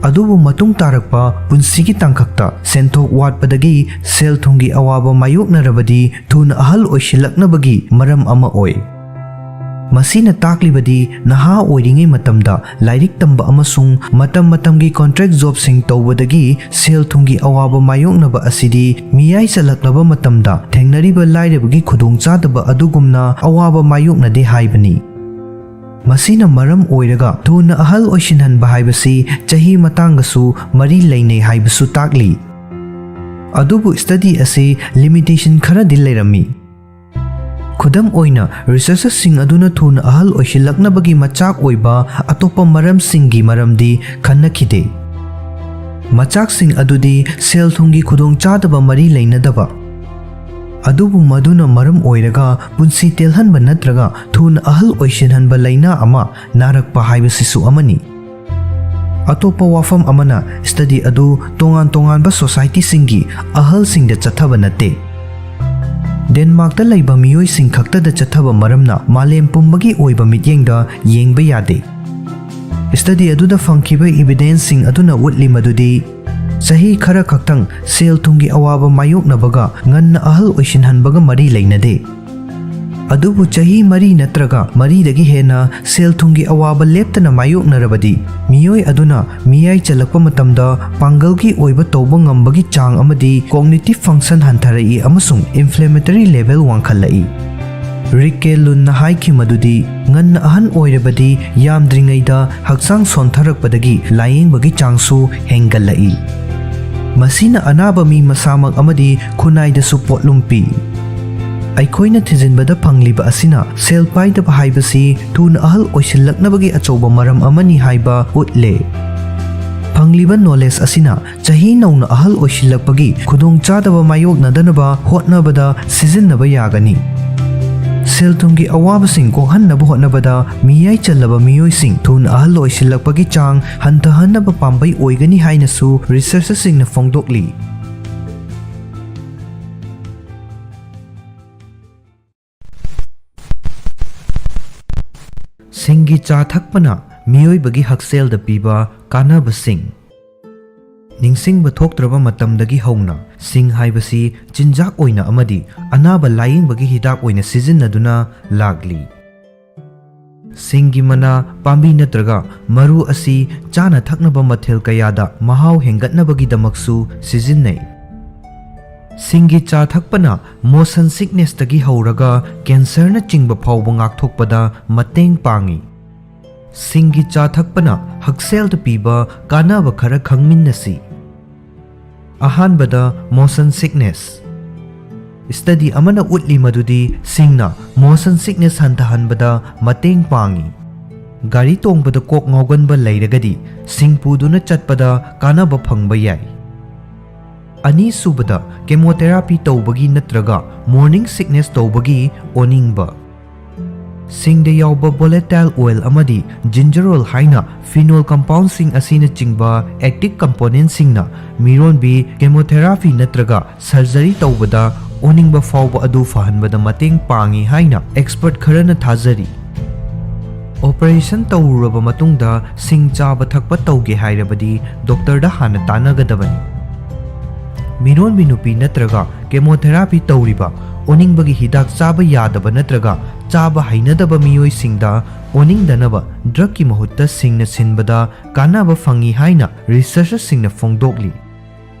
ꯑꯗꯨꯕꯨ ꯃꯇꯨꯡ ꯇꯥꯔꯛꯄ ꯄꯨꯟꯁꯤꯒꯤ ꯇꯥꯡꯀꯛꯇ ꯁꯦꯟꯊꯣꯛ ꯋꯥꯠꯄꯗꯒꯤ ꯁꯦꯜ ꯊꯨꯝꯒꯤ ꯑꯋꯥꯕ ꯃꯥꯌꯣꯛꯅꯔꯕꯗꯤ ꯊꯨꯅ ꯑꯍꯜ ꯑꯣꯏꯁꯤꯜꯂꯛꯅꯕꯒꯤ ꯃꯔꯝ ꯑꯃ ꯑꯣꯏ꯫ ꯃꯁꯤꯅ ꯇꯥꯛꯂꯤꯕꯗꯤ ꯅꯍꯥ ꯑꯣꯏꯔꯤꯉꯩ ꯃꯇꯝꯗ ꯂꯥꯏꯔꯤꯛ ꯇꯝꯕ ꯑꯃꯁꯨꯡ ꯃꯇꯝ ꯃꯇꯝꯒꯤ contract jobꯁꯤꯡ ꯇꯧꯕꯗꯒꯤ ꯁꯦꯜ ꯊꯨꯝꯒꯤ ꯑꯋꯥꯕ ꯃꯥꯌꯣꯛꯅꯕ ꯑꯁꯤꯗꯤ ꯃꯤꯌꯥꯏ ꯆꯜꯂꯛꯂꯕ ꯃꯇꯝꯗ ꯊꯦꯡꯅꯔꯤꯕ ꯂꯥꯏꯔꯕꯒꯤ ꯈꯨꯗꯣꯡꯆꯥꯗꯕ ꯑꯗꯨꯒꯨꯝꯅ ꯑꯋꯥꯕ ꯃꯥꯌꯣꯛꯅꯗꯦ ꯍꯥꯏꯕꯅꯤ꯫ ꯃꯁꯤꯅ ꯃꯔꯝ ꯑꯣꯏꯔꯒ ꯊꯨꯅ ꯑꯍꯜ ꯑꯣꯏꯁꯤꯟꯍꯟꯕ ꯍꯥꯏꯕꯁꯤ ꯆꯍꯤ ꯃꯇꯥꯡꯒꯁꯨ ꯃꯔꯤ ꯂꯩꯅꯩ ꯍꯥꯏꯕꯁꯨ ꯇꯥꯛꯂꯤ꯫ ꯑꯗꯨꯕꯨ study ꯑꯁꯤ limitation ꯈꯔꯗꯤ ꯂꯩꯔꯝꯃꯤ꯫ ꯈꯨꯗꯝ ꯑꯣꯏꯅ, researchꯁꯤꯡ ꯑꯗꯨꯅ ꯊꯨꯅ ꯑꯍꯜ ꯑꯣꯏꯁꯤꯜꯂꯛꯅꯕꯒꯤ ꯃꯆꯥꯛ ꯑꯣꯏꯕ ꯑꯇꯣꯞꯄ ꯃꯔꯝꯁꯤꯡꯒꯤ ꯃꯔꯝꯗꯤ ꯈꯟꯅꯈꯤꯗꯦ꯫ ꯃꯆꯥꯛꯁꯤꯡ ꯑꯗꯨꯗꯤ ꯁꯦꯜ ꯊꯨꯝꯒꯤ ꯈꯨꯗꯣꯡꯆꯥꯗꯕ ꯃꯔꯤ ꯂꯩꯅꯗꯕ, ꯑꯗꯨꯕꯨ ꯃꯗꯨꯅ ꯃꯔꯝ ꯑꯣꯏꯔꯒ ꯄꯨꯟꯁꯤ ꯇꯦꯜꯍꯟꯕ ꯅꯠꯇ꯭ꯔꯒ ꯊꯨꯅ ꯑꯍꯜ ꯑꯣꯏꯁꯤꯟꯍꯟꯕ ꯂꯥꯏꯅꯥ ꯑꯃ ꯅꯥꯔꯛꯄ ꯍꯥꯏꯕꯁꯤꯁꯨ ꯑꯃꯅꯤ꯫ ꯑꯇꯣꯞꯄ ꯋꯥꯐꯝ ꯑꯃꯅ, study ꯑꯗꯨ ꯇꯣꯉꯥꯟ ꯇꯣꯉꯥꯟꯕ societyꯁꯤꯡꯒꯤ ꯑꯍꯜꯁꯤꯡꯗ ꯆꯠꯊꯕ ꯅꯠꯇꯦ꯫ ꯗꯦꯟꯃꯥꯔꯛꯇ ꯂꯩꯕ ꯃꯤꯑꯣꯏꯁꯤꯡ ꯈꯛꯇꯗ ꯆꯠꯊꯕ ꯃꯔꯝꯅ ꯃꯥꯂꯦꯝ ꯄꯨꯝꯕꯒꯤ ꯑꯣꯏꯕ ꯃꯤꯠꯌꯦꯡꯗ ꯌꯦꯡꯕ ꯌꯥꯗꯦ꯫ Study ꯑꯗꯨꯗ ꯐꯪꯈꯤꯕ evidenceꯁꯤꯡ ꯑꯗꯨꯅ ꯎꯠꯂꯤ ꯃꯗꯨꯗꯤ ꯆꯍꯤ ꯈꯔ ꯈꯛꯇꯪ ꯁꯦꯜ ꯊꯨꯝꯒꯤ ꯑꯋꯥꯕ ꯃꯥꯌꯣꯛꯅꯕꯒ ꯉꯟꯅ ꯑꯍꯜ ꯑꯣꯏꯁꯤꯟꯍꯟꯕꯒ ꯃꯔꯤ ꯂꯩꯅꯗꯦ꯫ ꯑꯗꯨꯕꯨ ꯆꯍꯤ ꯃꯔꯤ ꯅꯠꯇ꯭ꯔꯒ ꯃꯔꯤꯗꯒꯤ ꯍꯦꯟꯅ ꯁꯦꯜ ꯊꯨꯝꯒꯤ ꯑꯋꯥꯕ ꯂꯦꯞꯇꯅ ꯃꯥꯌꯣꯛꯅꯔꯕꯗꯤ, ꯃꯤꯑꯣꯏ ꯑꯗꯨꯅ ꯃꯤꯌꯥꯏ ꯆꯜꯂꯛꯄ ꯃꯇꯝꯗ ꯄꯥꯡꯒꯜꯒꯤ ꯑꯣꯏꯕ ꯇꯧꯕ ꯉꯝꯕꯒꯤ ꯆꯥꯡ ꯑꯃꯗꯤ cognitive function ꯍꯟꯊꯔꯛꯏ ꯑꯃꯁꯨꯡ inflammatory level ꯋꯥꯡꯈꯠꯂꯛꯏ꯫ ꯔꯤꯛꯀꯦ ꯂꯨꯟꯅ ꯍꯥꯏꯈꯤ ꯃꯗꯨꯗꯤ ꯉꯟꯅ ꯑꯍꯟ ꯑꯣꯏꯔꯕꯗꯤ ꯌꯥꯝꯗ꯭ꯔꯤꯉꯩꯗ ꯍꯛꯆꯥꯡ ꯁꯣꯟꯊꯔꯛꯄꯗꯒꯤ ꯂꯥꯌꯦꯡꯕꯒꯤ ꯆꯥꯡꯁꯨ ꯍꯦꯟꯒꯠꯂꯛꯏ꯫ ꯃꯁꯤꯅ ꯑꯅꯥꯕ ꯃꯤ ꯃꯁꯥꯃꯛ ꯑꯃꯗꯤ ꯈꯨꯟꯅꯥꯏꯗꯁꯨ ꯄꯣꯠꯂꯨꯝ ꯄꯤ꯫ ꯑꯩꯈꯣꯏꯅ ꯊꯤꯖꯤꯟꯕꯗ ꯐꯪꯂꯤꯕ ꯑꯁꯤꯅ ꯁꯦꯜ ꯄꯥꯏꯗꯕ ꯍꯥꯏꯕꯁꯤ ꯊꯨꯅ ꯑꯍꯜ ꯑꯣꯏꯁꯤꯜꯂꯛꯅꯕꯒꯤ ꯑꯆꯧꯕ ꯃꯔꯝ ꯑꯃꯅꯤ ꯍꯥꯏꯕ ꯎꯠꯂꯦ꯫ ꯐꯪꯂꯤꯕ ꯅꯣꯂꯦꯖ ꯑꯁꯤꯅ ꯆꯍꯤ ꯅꯧꯅ ꯑꯍꯜ ꯑꯣꯏꯁꯤꯜꯂꯛꯄꯒꯤ ꯈꯨꯗꯣꯡꯆꯥꯗꯕ ꯃꯥꯌꯣꯛꯅꯗꯅꯕ ꯍꯣꯠꯅꯕꯗ ꯁꯤꯖꯤꯟꯅꯕ ꯌꯥꯒꯅꯤ꯫ ꯁꯦꯜ ꯊꯨꯝꯒꯤ ꯑꯋꯥꯕꯁꯤꯡ ꯀꯣꯛꯍꯟꯅꯕ ꯍꯣꯠꯅꯕꯗ ꯃꯤꯌꯥꯏ ꯆꯜꯂꯕ ꯃꯤꯑꯣꯏꯁꯤꯡ ꯊꯨꯅ ꯑꯍꯜ ꯑꯣꯏꯁꯤꯜꯂꯛꯄꯒꯤ ꯆꯥꯡ ꯍꯟꯊꯍꯟꯅꯕ ꯄꯥꯝꯕꯩ ꯑꯣꯏꯒꯅꯤ ꯍꯥꯏꯅꯁꯨ ꯔꯤꯁꯔꯆꯔꯁꯤꯡꯅ ꯐꯣꯡꯗꯣꯛꯂꯤ꯫ ꯁꯤꯡꯒꯤ ꯆꯥ ꯊꯛꯄꯅ ꯃꯤꯑꯣꯏꯕꯒꯤ ꯍꯛꯁꯦꯜꯗ ꯄꯤꯕ ꯀꯥꯟꯅꯕꯁꯤꯡ꯫ ꯅꯤꯡꯁꯤꯡꯕ ꯊꯣꯛꯇ꯭ꯔꯕ ꯃꯇꯝꯗꯒꯤ ꯍꯧꯅ ꯁꯤꯡ ꯍꯥꯏꯕꯁꯤ ꯆꯤꯟꯖꯥꯛ ꯑꯣꯏꯅ ꯑꯃꯗꯤ ꯑꯅꯥꯕ ꯂꯥꯌꯦꯡꯕꯒꯤ ꯍꯤꯗꯥꯛ ꯑꯣꯏꯅ ꯁꯤꯖꯤꯟꯅꯗꯨꯅ ꯂꯥꯛꯂꯤ꯫ ꯁꯤꯡꯒꯤ ꯃꯅꯥ, ꯄꯥꯝꯕꯤ ꯅꯠꯇ꯭ꯔꯒ ꯃꯔꯨ ꯑꯁꯤ ꯆꯥꯅ ꯊꯛꯅꯕ ꯃꯊꯦꯜ ꯀꯌꯥꯗ ꯃꯍꯥꯎ ꯍꯦꯟꯒꯠꯅꯕꯒꯤꯗꯃꯛꯁꯨ ꯁꯤꯖꯤꯟꯅꯩ꯫ ꯁꯤꯡꯒꯤ ꯆꯥ ꯊꯛꯄꯅ ꯃꯣꯁꯟ ꯁꯤꯛꯅꯦꯁꯇꯒꯤ ꯍꯧꯔꯒ ꯀꯦꯟꯁꯔꯅꯆꯤꯡꯕ ꯐꯥꯎꯕ ꯉꯥꯛꯊꯣꯛꯄꯗ ꯃꯇꯦꯡ ꯄꯥꯡꯏ꯫ ꯁꯤꯡꯒꯤ ꯆꯥ ꯊꯛꯄꯅ ꯍꯛꯁꯦꯜꯗ ꯄꯤꯕ ꯀꯥꯟꯅꯕ ꯈꯔ ꯈꯪꯃꯤꯟꯅꯁꯤ꯫ ꯑꯍꯥꯟꯕꯗ, ꯃꯣꯁꯟ ꯁꯤꯛꯅꯦꯁ꯫ ꯁ꯭ꯇꯗꯤ ꯑꯃꯅ ꯎꯠꯂꯤ ꯃꯗꯨꯗꯤ ꯁꯤꯡꯅ ꯃꯣꯁꯟ ꯁꯤꯛꯅꯦꯁ ꯍꯟꯊꯍꯟꯕꯗ ꯃꯇꯦꯡ ꯄꯥꯡꯏ꯫ ꯒꯥꯔꯤ ꯇꯣꯡꯕꯗ ꯀꯣꯛ ꯉꯥꯎꯒꯟꯕ ꯂꯩꯔꯒꯗꯤ ꯁꯤꯡ ꯄꯨꯗꯨꯅ ꯆꯠꯄꯗ ꯀꯥꯟꯅꯕ ꯐꯪꯕ ꯌꯥꯏ꯫ ꯑꯅꯤꯁꯨꯕꯗ, ꯀꯦꯃꯣꯊꯦꯔꯥꯄꯤ ꯇꯧꯕꯒꯤ ꯅꯠꯇ꯭ꯔꯒ ꯃꯣꯔꯅꯤꯡ ꯁꯤꯛꯅꯦꯁ ꯇꯧꯕꯒꯤ ꯑꯣꯅꯤꯡꯕ꯫ ꯁꯤꯡꯗ ꯌꯥꯎꯕ ꯚꯣꯂꯦꯇꯥꯏꯜ ꯑꯣꯏꯜ ꯑꯃꯗꯤ ꯖꯤꯟꯖꯔ ꯑꯣꯏꯜ ꯍꯥꯏꯅ ꯐꯤꯅꯣꯜ ꯀꯝꯄꯥꯎꯟꯁꯤꯡ ꯑꯁꯤꯅꯆꯤꯡꯕ ꯑꯦꯛꯇꯤꯚ ꯀꯝꯄꯣꯅꯦꯟꯠꯁꯤꯡꯅ ꯃꯤꯔꯣꯟꯕꯤ ꯀꯦꯃꯣꯊꯦꯔꯥꯄꯤ ꯅꯠꯇ꯭ꯔꯒ ꯁꯔꯖꯔꯤ ꯇꯧꯕꯗ ꯑꯣꯅꯤꯡꯕ ꯐꯥꯎꯕ ꯑꯗꯨ ꯐꯍꯟꯕꯗ ꯃꯇꯦꯡ ꯄꯥꯡꯏ ꯍꯥꯏꯅ ꯑꯦꯛꯁꯄꯔꯠ ꯈꯔꯅ ꯊꯥꯖꯔꯤ꯫ ꯑꯣꯄꯔꯦꯁꯟ ꯇꯧꯔꯨꯔꯕ ꯃꯇꯨꯡꯗ ꯁꯤꯡ ꯆꯥꯕ ꯊꯛꯄ ꯇꯧꯒꯦ ꯍꯥꯏꯔꯕꯗꯤ ꯗꯣꯛꯇꯔꯗ ꯍꯥꯟꯅ ꯇꯥꯟꯅꯒꯗꯕꯅꯤ꯫ ꯃꯤꯔꯣꯟꯕꯤ ꯅꯨꯄꯤ ꯅꯠꯇ꯭ꯔꯒ ꯀꯦꯃꯣꯊꯦꯔꯥꯄꯤ ꯇꯧꯔꯤꯕ ꯑꯣꯅꯤꯡꯕꯒꯤ ꯍꯤꯗꯥꯛ ꯆꯥꯕ ꯌꯥꯗꯕ ꯅꯠꯇ꯭ꯔꯒ ꯆꯥꯕ ꯍꯩꯅꯗꯕ ꯃꯤꯑꯣꯏꯁꯤꯡꯗ ꯑꯣꯅꯤꯡꯗꯅꯕ ꯗ꯭ꯔꯒꯀꯤ ꯃꯍꯨꯠꯇ ꯁꯤꯡꯅ ꯁꯤꯟꯕꯗ ꯀꯥꯟꯅꯕ ꯐꯪꯏ ꯍꯥꯏꯅ ꯔꯤꯁꯔꯆꯔꯁꯤꯡꯅ ꯐꯣꯡꯗꯣꯛꯂꯤ꯫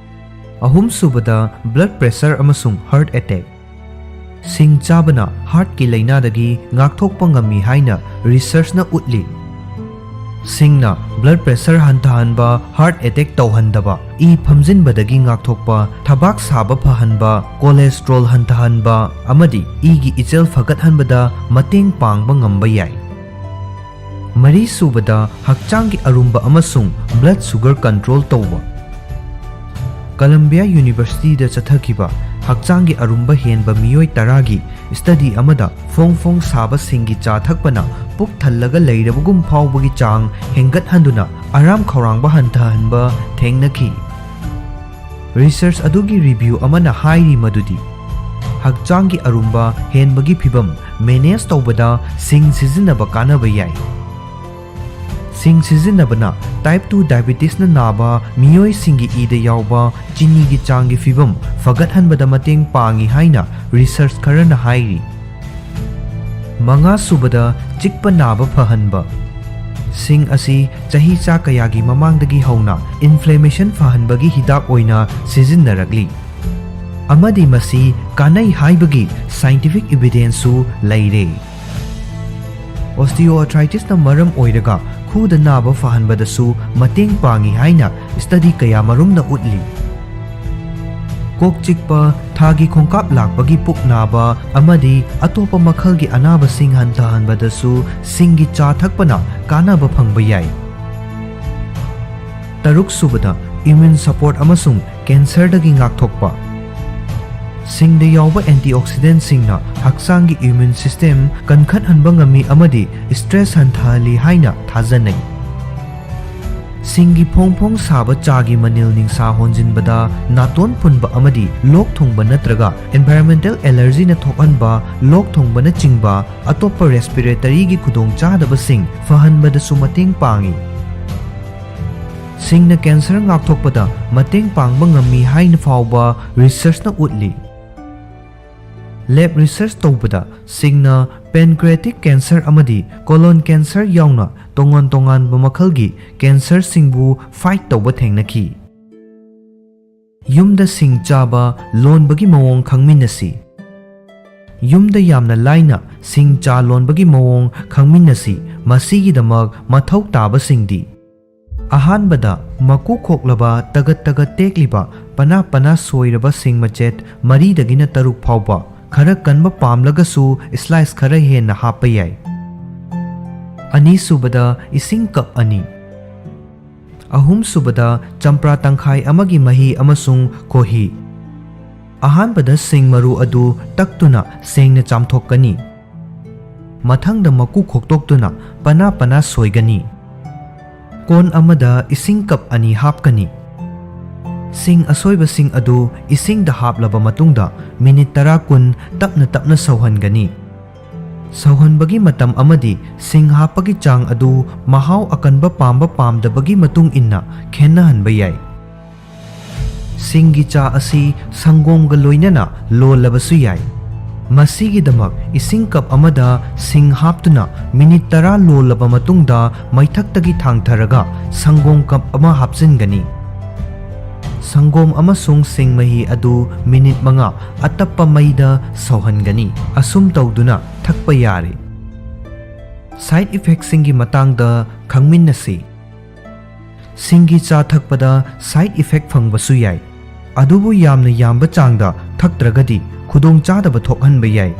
ꯑꯍꯨꯝꯁꯨꯕꯗ, ꯕ꯭ꯂꯗ ꯄ꯭ꯔꯦꯁꯔ ꯑꯃꯁꯨꯡ ꯍꯥꯔꯠ ꯑꯦꯇꯦꯛ꯫ ꯁꯤꯡ ꯆꯥꯕꯅ ꯍꯥꯔꯠꯀꯤ ꯂꯥꯏꯅꯥꯗꯒꯤ ꯉꯥꯛꯊꯣꯛꯄ ꯉꯝꯃꯤ ꯍꯥꯏꯅ ꯔꯤꯁꯔꯆꯅ ꯎꯠꯂꯤ꯫ ꯁꯤꯡꯅ blood pressure ꯍꯟꯊꯍꯟꯕ, heart attack ꯇꯧꯍꯟꯗꯕ, ꯏ ꯐꯝꯖꯤꯟꯕꯗꯒꯤ ꯉꯥꯛꯊꯣꯛꯄ, ꯊꯕꯥꯛ ꯁꯥꯕ ꯐꯍꯟꯕ, cholesterol ꯍꯟꯊꯍꯟꯕ ꯑꯃꯗꯤ ꯏꯒꯤ ꯏꯆꯦꯜ ꯐꯒꯠꯍꯟꯕꯗ ꯃꯇꯦꯡ ꯄꯥꯡꯕ ꯉꯝꯕ ꯌꯥꯏ꯫ ꯃꯔꯤꯁꯨꯕꯗ, ꯍꯛꯆꯥꯡꯒꯤ ꯑꯔꯨꯝꯕ ꯑꯃꯁꯨꯡ blood sugar control ꯇꯧꯕ꯫ Columbia Universityꯗ ꯆꯠꯊꯈꯤꯕ ꯍꯛꯆꯥꯡꯒꯤ ꯑꯔꯨꯝꯕ ꯍꯦꯟꯕ ꯃꯤꯑꯣꯏ ꯇꯔꯥꯒꯤ study ꯑꯃꯗ ꯐꯣꯡ ꯐꯣꯡ ꯁꯥꯕ ꯁꯤꯡꯒꯤ ꯆꯥ ꯊꯛꯄꯅ ꯄꯨꯛ ꯊꯜꯂꯒ ꯂꯩꯔꯕꯒꯨꯝ ꯐꯥꯎꯕꯒꯤ ꯆꯥꯡ ꯍꯦꯟꯒꯠꯍꯟꯗꯨꯅ ꯑꯔꯥꯝ ꯈꯧꯔꯥꯡꯕ ꯍꯟꯊꯍꯟꯕ ꯊꯦꯡꯅꯈꯤ꯫ Research ꯑꯗꯨꯒꯤ review ꯑꯃꯅ ꯍꯥꯏꯔꯤ ꯃꯗꯨꯗꯤ ꯍꯛꯆꯥꯡꯒꯤ ꯑꯔꯨꯝꯕ ꯍꯦꯟꯕꯒꯤ ꯐꯤꯚꯝ manage ꯇꯧꯕꯗ ꯁꯤꯡ ꯁꯤꯖꯤꯟꯅꯕ ꯀꯥꯟꯅꯕ ꯌꯥꯏ꯫ ꯁꯤꯡ ꯁꯤꯖꯤꯟꯅꯕꯅ type two diabetesꯅ ꯅꯥꯕ ꯃꯤꯑꯣꯏꯁꯤꯡꯒꯤ ꯏꯗ ꯌꯥꯎꯕ ꯆꯤꯅꯤꯒꯤ ꯆꯥꯡꯒꯤ ꯐꯤꯚꯝ ꯐꯒꯠꯍꯟꯕꯗ ꯃꯇꯦꯡ ꯄꯥꯡꯏ ꯍꯥꯏꯅ research ꯈꯔꯅ ꯍꯥꯏꯔꯤ꯫ ꯃꯉꯥꯁꯨꯕꯗ, ꯆꯤꯛꯄ ꯅꯥꯕ ꯐꯍꯟꯕ꯫ ꯁꯤꯡ ꯑꯁꯤ ꯆꯍꯤꯆꯥ ꯀꯌꯥꯒꯤ ꯃꯃꯥꯡꯗꯒꯤ ꯍꯧꯅ inflammation ꯐꯍꯟꯕꯒꯤ ꯍꯤꯗꯥꯛ ꯑꯣꯏꯅ ꯁꯤꯖꯤꯟꯅꯔꯛꯂꯤ, ꯑꯃꯗꯤ ꯃꯁꯤ ꯀꯥꯟꯅꯩ ꯍꯥꯏꯕꯒꯤ scientific evidenceꯁꯨ ꯂꯩꯔꯦ꯫ Osteoarthritisꯅ ꯃꯔꯝ ꯑꯣꯏꯔꯒ ꯈꯨꯗ ꯅꯥꯕ ꯐꯍꯟꯕꯗꯁꯨ ꯃꯇꯦꯡ ꯄꯥꯡꯏ ꯍꯥꯏꯅ study ꯀꯌꯥꯃꯔꯨꯝꯅ ꯎꯠꯂꯤ꯫ ꯀꯣꯛ ꯆꯤꯛꯄ, ꯊꯥꯒꯤ ꯈꯣꯡꯀꯥꯞ ꯂꯥꯛꯄꯒꯤ ꯄꯨꯛ ꯅꯥꯕ ꯑꯃꯗꯤ ꯑꯇꯣꯞꯄ ꯃꯈꯜꯒꯤ ꯑꯅꯥꯕꯁꯤꯡ ꯍꯟꯊꯍꯟꯕꯗꯁꯨ ꯁꯤꯡꯒꯤ ꯆꯥ ꯊꯛꯄꯅ ꯀꯥꯟꯅꯕ ꯐꯪꯕ ꯌꯥꯏ꯫ ꯇꯔꯨꯛꯁꯨꯕꯗ, immune support ꯑꯃꯁꯨꯡ cancerꯗꯒꯤ ꯉꯥꯛꯊꯣꯛꯄ꯫ ꯁꯤꯡꯗ ꯌꯥꯎꯕ antioxidantꯁꯤꯡꯅ ꯍꯛꯆꯥꯡꯒꯤ immune system ꯀꯟꯈꯠꯍꯟꯕ ꯉꯝꯃꯤ ꯑꯃꯗꯤ stress ꯍꯟꯊꯍꯜꯂꯤ ꯍꯥꯏꯅ ꯊꯥꯖꯅꯩ꯫ ꯁꯤꯡꯒꯤ ꯐꯣꯡ ꯐꯣꯡ ꯁꯥꯕ ꯆꯥꯒꯤ ꯃꯅꯤꯜ ꯅꯤꯡꯁꯥ ꯍꯣꯟꯖꯤꯟꯕꯗ, ꯅꯥꯇꯣꯟ ꯐꯨꯟꯕ ꯑꯃꯗꯤ ꯂꯣꯛ ꯊꯨꯡꯕ ꯅꯠꯇ꯭ꯔꯒ environmental allergyꯅ ꯊꯣꯛꯍꯟꯕ ꯂꯣꯛ ꯊꯨꯡꯕꯅꯆꯤꯡꯕ ꯑꯇꯣꯞꯄ respiratoryꯒꯤ ꯈꯨꯗꯣꯡꯆꯥꯗꯕꯁꯤꯡ ꯐꯍꯟꯕꯗꯁꯨ ꯃꯇꯦꯡ ꯄꯥꯡꯏ꯫ ꯁꯤꯡꯅ cancer ꯉꯥꯛꯊꯣꯛꯄꯗ ꯃꯇꯦꯡ ꯄꯥꯡꯕ ꯉꯝꯃꯤ ꯍꯥꯏꯅ ꯐꯥꯎꯕ researchꯅ ꯎꯠꯂꯤ꯫ Lab research ꯇꯧꯕꯗ ꯁꯤꯡꯅ pancreatic cancer ꯑꯃꯗꯤ colon cancer ꯌꯥꯎꯅ ꯇꯣꯉꯥꯟ ꯇꯣꯉꯥꯟꯕ ꯃꯈꯜꯒꯤ cancerꯁꯤꯡꯕꯨ fight ꯇꯧꯕ ꯊꯦꯡꯅꯈꯤ꯫ ꯌꯨꯝꯗ ꯁꯤꯡ ꯆꯥꯕ ꯂꯣꯟꯕꯒꯤ ꯃꯑꯣꯡ ꯈꯪꯃꯤꯟꯅꯁꯤ꯫ ꯌꯨꯝꯗ ꯌꯥꯝꯅ ꯂꯥꯏꯅ ꯁꯤꯡ ꯆꯥ ꯂꯣꯟꯕꯒꯤ ꯃꯑꯣꯡ ꯈꯪꯃꯤꯟꯅꯁꯤ꯫ ꯃꯁꯤꯒꯤꯗꯃꯛ ꯃꯊꯧ ꯇꯥꯕꯁꯤꯡꯗꯤ: ꯑꯍꯥꯟꯕꯗ, ꯃꯀꯨ ꯈꯣꯛꯂꯕ, ꯇꯒꯠ ꯇꯒꯠ ꯇꯦꯛꯂꯤꯕ, ꯄꯅꯥ ꯄꯅꯥ ꯁꯣꯏꯔꯕ ꯁꯤꯡ ꯃꯆꯦꯠ ꯃꯔꯤꯗꯒꯤꯅ ꯇꯔꯨꯛ ꯐꯥꯎꯕ, ꯈꯔ ꯀꯟꯕ ꯄꯥꯝꯂꯒꯁꯨ slice ꯈꯔ ꯍꯦꯟꯅ ꯍꯥꯞꯄ ꯌꯥꯏ꯫ ꯑꯅꯤꯁꯨꯕꯗ, ꯏꯁꯤꯡ ꯀꯞ ꯑꯅꯤ꯫ ꯑꯍꯨꯝꯁꯨꯕꯗ, ꯆꯝꯄ꯭ꯔꯥ ꯇꯪꯈꯥꯏ ꯑꯃꯒꯤ ꯃꯍꯤ ꯑꯃꯁꯨꯡ ꯈꯣꯍꯤ꯫ ꯑꯍꯥꯟꯕꯗ ꯁꯤꯡ ꯃꯔꯨ ꯑꯗꯨ ꯇꯛꯇꯨꯅ ꯁꯦꯡꯅ ꯆꯥꯝꯊꯣꯛꯀꯅꯤ꯫ ꯃꯊꯪꯗ ꯃꯀꯨ ꯈꯣꯛꯇꯣꯛꯇꯨꯅ ꯄꯅꯥ ꯄꯅꯥ ꯁꯣꯏꯒꯅꯤ꯫ ꯀꯣꯟ ꯑꯃꯗ ꯏꯁꯤꯡ ꯀꯞ ꯑꯅꯤ ꯍꯥꯞꯀꯅꯤ꯫ ꯁꯤꯡ ꯑꯁꯣꯏꯕꯁꯤꯡ ꯑꯗꯨ ꯏꯁꯤꯡꯗ ꯍꯥꯞꯂꯕ ꯃꯇꯨꯡꯗ ꯃꯤꯅꯤꯠ ꯇꯔꯥ ꯀꯨꯟ ꯇꯞꯅ ꯇꯞꯅ ꯁꯧꯍꯟꯒꯅꯤ꯫ ꯁꯧꯍꯟꯕꯒꯤ ꯃꯇꯝ ꯑꯃꯗꯤ ꯁꯤꯡ ꯍꯥꯞꯄꯒꯤ ꯆꯥꯡ ꯑꯗꯨ ꯃꯍꯥꯎ ꯑꯀꯟꯕ ꯄꯥꯝꯕ ꯄꯥꯝꯗꯕꯒꯤ ꯃꯇꯨꯡ ꯏꯟꯅ ꯈꯦꯠꯅꯍꯟꯕ ꯌꯥꯏ꯫ ꯁꯤꯡꯒꯤ ꯆꯥ ꯑꯁꯤ ꯁꯪꯒꯣꯝꯒ ꯂꯣꯏꯅꯅ ꯂꯣꯜꯂꯕꯁꯨ ꯌꯥꯏ꯫ ꯃꯁꯤꯒꯤꯗꯃꯛ ꯏꯁꯤꯡ ꯀꯞ ꯑꯃꯗ ꯁꯤꯡ ꯍꯥꯞꯇꯨꯅ ꯃꯤꯅꯤꯠ ꯇꯔꯥ ꯂꯣꯜꯂꯕ ꯃꯇꯨꯡꯗ ꯃꯩꯊꯛꯇꯒꯤ ꯊꯥꯡꯊꯔꯒ ꯁꯪꯒꯣꯝ ꯀꯞ ꯑꯃ ꯍꯥꯞꯆꯤꯟꯒꯅꯤ꯫ ꯁꯪꯒꯣꯝ ꯑꯃꯁꯨꯡ ꯁꯤꯡ ꯃꯍꯤ ꯑꯗꯨ ꯃꯤꯅꯤꯠ ꯃꯉꯥ ꯑꯇꯞꯄ ꯃꯩꯗ ꯁꯧꯍꯟꯒꯅꯤ꯫ ꯑꯁꯨꯝ ꯇꯧꯗꯨꯅ ꯊꯛꯄ ꯌꯥꯔꯦ꯫ Side effectꯁꯤꯡꯒꯤ ꯃꯇꯥꯡꯗ ꯈꯪꯃꯤꯟꯅꯁꯤ꯫ ꯁꯤꯡꯒꯤ ꯆꯥ ꯊꯛꯄꯗ side effect ꯐꯪꯕꯁꯨ ꯌꯥꯏ, ꯑꯗꯨꯕꯨ ꯌꯥꯝꯅ ꯌꯥꯝꯕ ꯆꯥꯡꯗ ꯊꯛꯇ꯭ꯔꯒꯗꯤ ꯈꯨꯗꯣꯡꯆꯥꯗꯕ ꯊꯣꯛꯍꯟꯕ ꯌꯥꯏ꯫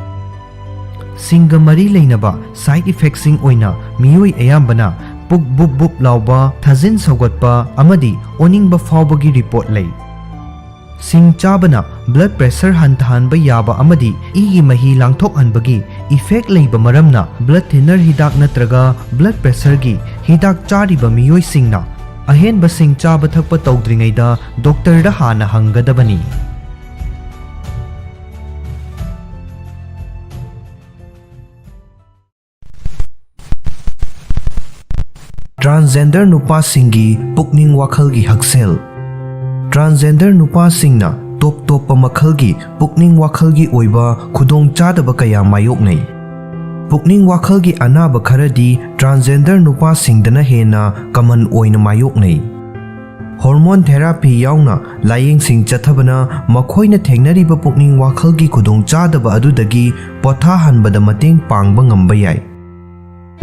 ꯁꯤꯡꯒ ꯃꯔꯤ ꯂꯩꯅꯕ side effectꯁꯤꯡ ꯑꯣꯏꯅ ꯃꯤꯑꯣꯏ ꯑꯌꯥꯝꯕꯅ ꯄꯨꯛ ꯕꯨꯞ ꯕꯨꯞ ꯂꯥꯎꯕ, ꯊꯥꯖꯤꯟ ꯁꯧꯒꯠꯄ ꯑꯃꯗꯤ ꯑꯣꯅꯤꯡꯕ ꯐꯥꯎꯕꯒꯤ report ꯂꯩ꯫ ꯁꯤꯡ ꯆꯥꯕꯅ blood pressure ꯍꯟꯊꯍꯟꯕ ꯌꯥꯕ ꯑꯃꯗꯤ ꯏꯒꯤ ꯃꯍꯤ ꯂꯥꯡꯊꯣꯛꯍꯟꯕꯒꯤ effect ꯂꯩꯕ ꯃꯔꯝꯅ blood thinner ꯍꯤꯗꯥꯛ ꯅꯠꯇ꯭ꯔꯒ blood pressureꯒꯤ ꯍꯤꯗꯥꯛ ꯆꯥꯔꯤꯕ ꯃꯤꯑꯣꯏꯁꯤꯡꯅ ꯑꯍꯦꯟꯕ ꯁꯤꯡ ꯆꯥꯕ ꯊꯛꯄ ꯇꯧꯗ꯭ꯔꯤꯉꯩꯗ doctorꯗ ꯍꯥꯟꯅ ꯍꯪꯒꯗꯕꯅꯤ꯫ Transgender ꯅꯨꯄꯥꯁꯤꯡꯒꯤ ꯄꯨꯛꯅꯤꯡ ꯋꯥꯈꯜꯒꯤ ꯍꯛꯁꯦꯜ꯫ Transgender ꯅꯨꯄꯥꯁꯤꯡꯅ ꯇꯣꯞ ꯇꯣꯞꯄ ꯃꯈꯜꯒꯤ ꯄꯨꯛꯅꯤꯡ ꯋꯥꯈꯜꯒꯤ ꯑꯣꯏꯕ ꯈꯨꯗꯣꯡꯆꯥꯗꯕ ꯀꯌꯥ ꯃꯥꯌꯣꯛꯅꯩ꯫ ꯄꯨꯛꯅꯤꯡ ꯋꯥꯈꯜꯒꯤ ꯑꯅꯥꯕ ꯈꯔꯗꯤ transgender ꯅꯨꯄꯥꯁꯤꯡꯗꯅ ꯍꯦꯟꯅ common ꯑꯣꯏꯅ ꯃꯥꯌꯣꯛꯅꯩ꯫ Hormone therapy ꯌꯥꯎꯅ ꯂꯥꯌꯦꯡꯁꯤꯡ ꯆꯠꯊꯕꯅ ꯃꯈꯣꯏꯅ ꯊꯦꯡꯅꯔꯤꯕ ꯄꯨꯛꯅꯤꯡ ꯋꯥꯈꯜꯒꯤ ꯈꯨꯗꯣꯡꯆꯥꯗꯕ ꯑꯗꯨꯗꯒꯤ ꯄꯣꯊꯥꯍꯟꯕꯗ ꯃꯇꯦꯡ ꯄꯥꯡꯕ ꯉꯝꯕ ꯌꯥꯏ꯫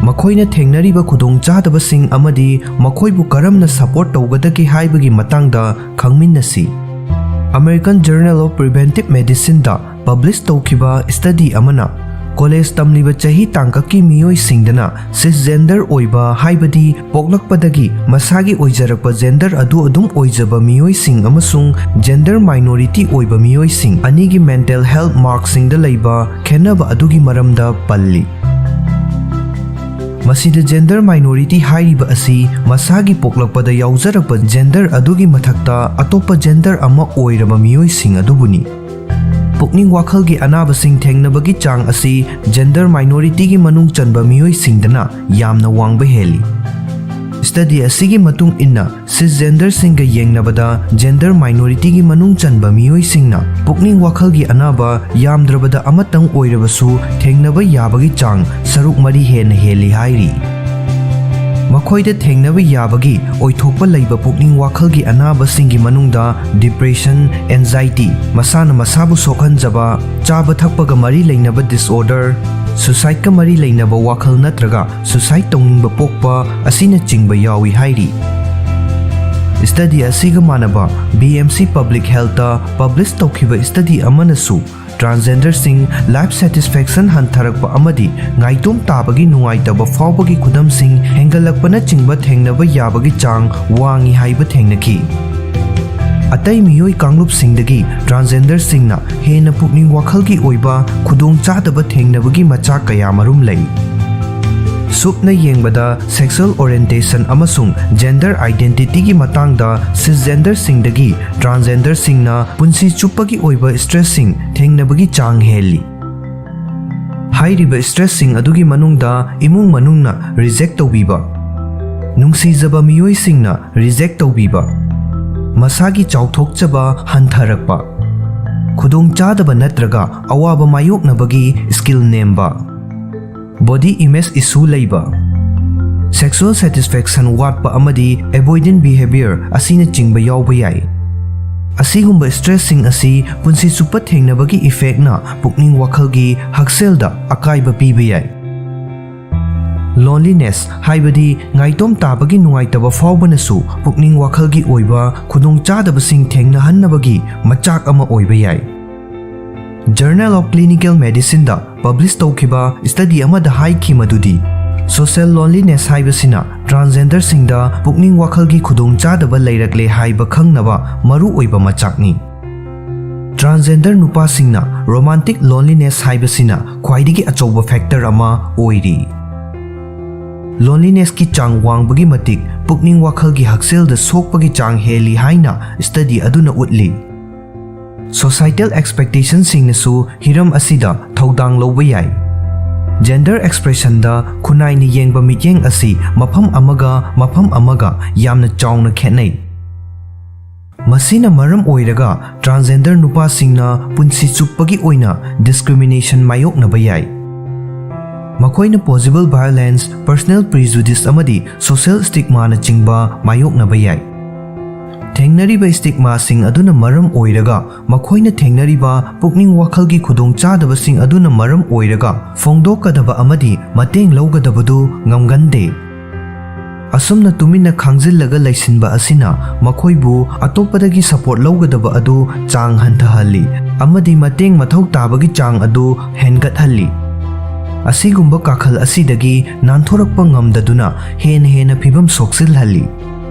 ꯃꯈꯣꯏꯅ ꯊꯦꯡꯅꯔꯤꯕ ꯈꯨꯗꯣꯡꯆꯥꯗꯕꯁꯤꯡ ꯑꯃꯗꯤ ꯃꯈꯣꯏꯕꯨ ꯀꯔꯝꯅ ꯁꯄꯣꯔꯠ ꯇꯧꯒꯗꯒꯦ ꯍꯥꯏꯕꯒꯤ ꯃꯇꯥꯡꯗ ꯈꯪꯃꯤꯟꯅꯁꯤ꯫ American Journal of Preventive Medicineꯗ ꯄꯕ꯭ꯂꯤꯁ ꯇꯧꯈꯤꯕ ꯁ꯭ꯇꯗꯤ ꯑꯃꯅ ꯀꯣꯂꯦꯖ ꯇꯝꯂꯤꯕ ꯆꯍꯤ ꯇꯥꯡꯀꯛꯀꯤ ꯃꯤꯑꯣꯏꯁꯤꯡꯗꯅ ꯁꯤꯁꯖꯦꯟꯗꯔ ꯑꯣꯏꯕ, ꯍꯥꯏꯕꯗꯤ ꯄꯣꯛꯂꯛꯄꯗꯒꯤ ꯃꯁꯥꯒꯤ ꯑꯣꯏꯖꯔꯛꯄ ꯖꯦꯟꯗꯔ ꯑꯗꯨ ꯑꯗꯨꯝ ꯑꯣꯏꯖꯕ ꯃꯤꯑꯣꯏꯁꯤꯡ ꯑꯃꯁꯨꯡ ꯖꯦꯟꯗꯔ ꯃꯥꯏꯅꯣꯔꯤꯇꯤ ꯑꯣꯏꯕ ꯃꯤꯑꯣꯏꯁꯤꯡ ꯑꯅꯤꯒꯤ ꯃꯦꯟꯇꯦꯜ ꯍꯦꯜꯊ ꯃꯥꯔꯛꯁꯤꯡꯗ ꯂꯩꯕ ꯈꯦꯠꯅꯕ ꯑꯗꯨꯒꯤ ꯃꯔꯝꯗ ꯄꯜꯂꯤ꯫ ꯃꯁꯤꯗ ꯖꯦꯟꯗꯔ ꯃꯥꯏꯅꯣꯔꯤꯇꯤ ꯍꯥꯏꯔꯤꯕ ꯑꯁꯤ ꯃꯁꯥꯒꯤ ꯄꯣꯛꯂꯛꯄꯗ ꯌꯥꯎꯖꯔꯛꯄ ꯖꯦꯟꯗꯔ ꯑꯗꯨꯒꯤ ꯃꯊꯛꯇ ꯑꯇꯣꯞꯄ ꯖꯦꯟꯗꯔ ꯑꯃ ꯑꯣꯏꯔꯕ ꯃꯤꯑꯣꯏꯁꯤꯡ ꯑꯗꯨꯕꯨꯅꯤ꯫ ꯄꯨꯛꯅꯤꯡ ꯋꯥꯈꯜꯒꯤ ꯑꯅꯥꯕꯁꯤꯡ ꯊꯦꯡꯅꯕꯒꯤ ꯆꯥꯡ ꯑꯁꯤ ꯖꯦꯟꯗꯔ ꯃꯥꯏꯅꯣꯔꯤꯇꯤꯒꯤ ꯃꯅꯨꯡ ꯆꯟꯕ ꯃꯤꯑꯣꯏꯁꯤꯡꯗꯅ ꯌꯥꯝꯅ ꯋꯥꯡꯕ ꯍꯦꯜꯂꯤ꯫ ꯁ꯭ꯇꯗꯤ ꯑꯁꯤꯒꯤ ꯃꯇꯨꯡ ꯏꯟꯅ, ꯁꯤꯁꯖꯦꯟꯗꯔꯁꯤꯡꯒ ꯌꯦꯡꯅꯕꯗ ꯖꯦꯟꯗꯔ ꯃꯥꯏꯅꯣꯔꯤꯇꯤꯒꯤ ꯃꯅꯨꯡ ꯆꯟꯕ ꯃꯤꯑꯣꯏꯁꯤꯡꯅ ꯄꯨꯛꯅꯤꯡ ꯋꯥꯈꯜꯒꯤ ꯑꯅꯥꯕ ꯌꯥꯝꯗ꯭ꯔꯕꯗ ꯑꯃꯇꯪ ꯑꯣꯏꯔꯕꯁꯨ ꯊꯦꯡꯅꯕ ꯌꯥꯕꯒꯤ ꯆꯥꯡ ꯁꯔꯨꯛ ꯃꯔꯤ ꯍꯦꯟꯅ ꯍꯦꯜꯂꯤ ꯍꯥꯏꯔꯤ꯫ ꯃꯈꯣꯏꯗ ꯊꯦꯡꯅꯕ ꯌꯥꯕꯒꯤ ꯑꯣꯏꯊꯣꯛꯄ ꯂꯩꯕ ꯄꯨꯛꯅꯤꯡ ꯋꯥꯈꯜꯒꯤ ꯑꯅꯥꯕꯁꯤꯡꯒꯤ ꯃꯅꯨꯡꯗ ꯗꯤꯄ꯭ꯔꯦꯁꯟ, ꯑꯦꯟꯖꯥꯏꯇꯤ, ꯃꯁꯥꯅ ꯃꯁꯥꯕꯨ ꯁꯣꯛꯍꯟꯖꯕ, ꯆꯥꯕ ꯊꯛꯄꯒ ꯃꯔꯤ ꯂꯩꯅꯕ ꯗꯤꯁꯑꯣꯔꯗꯔ, ꯁꯨꯁꯥꯏꯗꯀ ꯃꯔꯤ ꯂꯩꯅꯕ ꯋꯥꯈꯜ ꯅꯠꯇ꯭ꯔꯒ ꯁꯨꯁꯥꯏꯗ ꯇꯧꯅꯤꯡꯕ ꯄꯣꯛꯄ ꯑꯁꯤꯅꯆꯤꯡꯕ ꯌꯥꯎꯏ ꯍꯥꯏꯔꯤ꯫ ꯁ꯭ꯇꯗꯤ ꯑꯁꯤꯒ ꯃꯥꯟꯅꯕ ꯕꯤ ꯑꯦꯝ ꯁꯤ ꯄꯕ꯭ꯂꯤꯛ ꯍꯦꯜꯊꯇ ꯄꯕ꯭ꯂꯤꯁ ꯇꯧꯈꯤꯕ ꯁ꯭ꯇꯗꯤ ꯑꯃꯅꯁꯨ ꯇ꯭ꯔꯥꯟꯁꯖꯦꯟꯗꯔꯁꯤꯡ ꯂꯥꯏꯐ ꯁꯦꯇꯤꯁꯐꯦꯛꯁꯟ ꯍꯟꯊꯔꯛꯄ ꯑꯃꯗꯤ ꯉꯥꯏꯇꯣꯝ ꯇꯥꯕꯒꯤ ꯅꯨꯡꯉꯥꯏꯇꯕ ꯐꯥꯎꯕꯒꯤ ꯈꯨꯗꯝꯁꯤꯡ ꯍꯦꯟꯒꯠꯂꯛꯄꯅꯆꯤꯡꯕ ꯊꯦꯡꯅꯕ ꯌꯥꯕꯒꯤ ꯆꯥꯡ ꯋꯥꯡꯏ ꯍꯥꯏꯕ ꯊꯦꯡꯅꯈꯤ꯫ ꯑꯇꯩ ꯃꯤꯑꯣꯏ ꯀꯥꯡꯂꯨꯞꯁꯤꯡꯗꯒꯤ ꯇ꯭ꯔꯥꯟꯁꯖꯦꯟꯗꯔꯁꯤꯡꯅ ꯍꯦꯟꯅ ꯄꯨꯛꯅꯤꯡ ꯋꯥꯈꯜꯒꯤ ꯑꯣꯏꯕ ꯈꯨꯗꯣꯡꯆꯥꯗꯕ ꯊꯦꯡꯅꯕꯒꯤ ꯃꯆꯥꯛ ꯀꯌꯥꯃꯔꯨꯝ ꯂꯩ꯫ ꯁꯨꯞꯅ ꯌꯦꯡꯕꯗ, ꯁꯦꯛꯁꯨꯑꯦꯜ ꯑꯣꯔꯤꯌꯦꯟꯇꯦꯁꯟ ꯑꯃꯁꯨꯡ ꯖꯦꯟꯗꯔ ꯑꯥꯏꯗꯦꯟꯇꯤꯇꯤꯒꯤ ꯃꯇꯥꯡꯗ ꯁꯤꯁꯖꯦꯟꯗꯔꯁꯤꯡꯗꯒꯤ ꯇ꯭ꯔꯥꯟꯁꯖꯦꯟꯗꯔꯁꯤꯡꯅ ꯄꯨꯟꯁꯤ ꯆꯨꯞꯄꯒꯤ ꯑꯣꯏꯕ ꯁ꯭ꯇ꯭ꯔꯦꯁꯁꯤꯡ ꯊꯦꯡꯅꯕꯒꯤ ꯆꯥꯡ ꯍꯦꯜꯂꯤ꯫ ꯍꯥꯏꯔꯤꯕ ꯁ꯭ꯇ꯭ꯔꯦꯁꯁꯤꯡ ꯑꯗꯨꯒꯤ ꯃꯅꯨꯡꯗ ꯏꯃꯨꯡ ꯃꯅꯨꯡꯅ ꯔꯤꯖꯦꯛ ꯇꯧꯕꯤꯕ, ꯅꯨꯡꯁꯤꯖꯕ ꯃꯤꯑꯣꯏꯁꯤꯡꯅ ꯔꯤꯖꯦꯛ ꯇꯧꯕꯤꯕ, ꯃꯁꯥꯒꯤ ꯆꯥꯎꯊꯣꯛꯆꯕ ꯍꯟꯊꯔꯛꯄ, ꯈꯨꯗꯣꯡꯆꯥꯗꯕ ꯅꯠꯇ꯭ꯔꯒ ꯑꯋꯥꯕ ꯃꯥꯌꯣꯛꯅꯕꯒꯤ ꯁ꯭ꯀꯤꯜ ꯅꯦꯝꯕ, ꯕꯣꯗꯤ ꯏꯃꯦꯖ ꯏꯁꯨ ꯂꯩꯕ, ꯁꯦꯛꯁꯨꯑꯦꯜ ꯁꯦꯇꯤꯁꯐꯦꯛꯁꯟ ꯋꯥꯠꯄ ꯑꯃꯗꯤ ꯑꯦꯚꯣꯏꯗꯦꯟ ꯕꯤꯍꯦꯕꯤꯌꯔ ꯑꯁꯤꯅꯆꯤꯡꯕ ꯌꯥꯎꯕ ꯌꯥꯏ꯫ ꯑꯁꯤꯒꯨꯝꯕ ꯁ꯭ꯇ꯭ꯔꯦꯁꯁꯤꯡ ꯑꯁꯤ ꯄꯨꯟꯁꯤ ꯆꯨꯞꯄ ꯊꯦꯡꯅꯕꯒꯤ ꯏꯐꯦꯛꯅ ꯄꯨꯛꯅꯤꯡ ꯋꯥꯈꯜꯒꯤ ꯍꯛꯁꯦꯜꯗ ꯑꯀꯥꯏꯕ ꯄꯤꯕ ꯌꯥꯏ꯫ Loneliness ꯍꯥꯏꯕꯗꯤ ꯉꯥꯏꯇꯣꯝ ꯇꯥꯕꯒꯤ ꯅꯨꯡꯉꯥꯏꯇꯕ ꯐꯥꯎꯕꯅꯁꯨ ꯄꯨꯛꯅꯤꯡ ꯋꯥꯈꯜꯒꯤ ꯑꯣꯏꯕ ꯈꯨꯗꯣꯡꯆꯥꯗꯕꯁꯤꯡ ꯊꯦꯡꯅꯍꯟꯅꯕꯒꯤ ꯃꯆꯥꯛ ꯑꯃ ꯑꯣꯏꯕ ꯌꯥꯏ꯫ Journal of Clinical Medicineꯗ publish ꯇꯧꯈꯤꯕ study ꯑꯃꯗ ꯍꯥꯏꯈꯤ ꯃꯗꯨꯗꯤ, social loneliness ꯍꯥꯏꯕꯁꯤꯅ transgenderꯁꯤꯡꯗ ꯄꯨꯛꯅꯤꯡ ꯋꯥꯈꯜꯒꯤ ꯈꯨꯗꯣꯡꯆꯥꯗꯕ ꯂꯩꯔꯛꯂꯦ ꯍꯥꯏꯕ ꯈꯪꯅꯕ ꯃꯔꯨꯑꯣꯏꯕ ꯃꯆꯥꯛꯅꯤ꯫ Transgender ꯅꯨꯄꯥꯁꯤꯡꯅ romantic loneliness ꯍꯥꯏꯕꯁꯤꯅ ꯈ꯭ꯋꯥꯏꯗꯒꯤ ꯑꯆꯧꯕ factor ꯑꯃ ꯑꯣꯏꯔꯤ꯫ Lonelinessꯀꯤ ꯆꯥꯡ ꯋꯥꯡꯕꯒꯤ ꯃꯇꯤꯛ ꯄꯨꯛꯅꯤꯡ ꯋꯥꯈꯜꯒꯤ ꯍꯛꯁꯦꯜꯗ ꯁꯣꯛꯄꯒꯤ ꯆꯥꯡ ꯍꯦꯜꯂꯤ ꯍꯥꯏꯅ study ꯑꯗꯨꯅ ꯎꯠꯂꯤ꯫ Societal expectationꯁꯤꯡꯅꯁꯨ ꯍꯤꯔꯝ ꯑꯁꯤꯗ ꯊꯧꯗꯥꯡ ꯂꯧꯕ ꯌꯥꯏ꯫ Gender expressionꯗ ꯈꯨꯟꯅꯥꯏꯅ ꯌꯦꯡꯕ ꯃꯤꯠꯌꯦꯡ ꯑꯁꯤ ꯃꯐꯝ ꯑꯃꯒ ꯃꯐꯝ ꯑꯃꯒ ꯌꯥꯝꯅ ꯆꯥꯎꯅ ꯈꯦꯠꯅꯩ꯫ ꯃꯁꯤꯅ ꯃꯔꯝ ꯑꯣꯏꯔꯒ transgender ꯅꯨꯄꯥꯁꯤꯡꯅ ꯄꯨꯟꯁꯤ ꯆꯨꯞꯄꯒꯤ ꯑꯣꯏꯅ discrimination ꯃꯥꯌꯣꯛꯅꯕ ꯌꯥꯏ꯫ ꯃꯈꯣꯏꯅ possible violence, personal prejudice ꯑꯃꯗꯤ social stigmaꯅꯆꯤꯡꯕ ꯃꯥꯌꯣꯛꯅꯕ ꯌꯥꯏ꯫ ꯊꯦꯡꯅꯔꯤꯕ stigmaꯁꯤꯡ ꯑꯗꯨꯅ ꯃꯔꯝ ꯑꯣꯏꯔꯒ ꯃꯈꯣꯏꯅ ꯊꯦꯡꯅꯔꯤꯕ ꯄꯨꯛꯅꯤꯡ ꯋꯥꯈꯜꯒꯤ ꯈꯨꯗꯣꯡꯆꯥꯗꯕꯁꯤꯡ ꯑꯗꯨꯅ ꯃꯔꯝ ꯑꯣꯏꯔꯒ ꯐꯣꯡꯗꯣꯛꯀꯗꯕ ꯑꯃꯗꯤ ꯃꯇꯦꯡ ꯂꯧꯒꯗꯕꯗꯨ ꯉꯝꯒꯟꯗꯦ꯫ ꯑꯁꯨꯝꯅ ꯇꯨꯃꯤꯟꯅ ꯈꯥꯡꯖꯤꯜꯂꯒ ꯂꯩꯁꯤꯟꯕ ꯑꯁꯤꯅ ꯃꯈꯣꯏꯕꯨ ꯑꯇꯣꯞꯄꯗꯒꯤ support ꯂꯧꯒꯗꯕ ꯑꯗꯨ ꯆꯥꯡ ꯍꯟꯊꯍꯜꯂꯤ ꯑꯃꯗꯤ ꯃꯇꯦꯡ ꯃꯊꯧ ꯇꯥꯕꯒꯤ ꯆꯥꯡ ꯑꯗꯨ ꯍꯦꯟꯒꯠꯍꯜꯂꯤ꯫ ꯑꯁꯤꯒꯨꯝꯕ ꯀꯥꯈꯜ ꯑꯁꯤꯗꯒꯤ ꯅꯥꯟꯊꯣꯔꯛꯄ ꯉꯝꯗꯗꯨꯅ ꯍꯦꯟꯅ ꯍꯦꯟꯅ ꯐꯤꯕꯝ ꯁꯣꯛꯆꯤꯜꯍꯜꯂꯤ꯫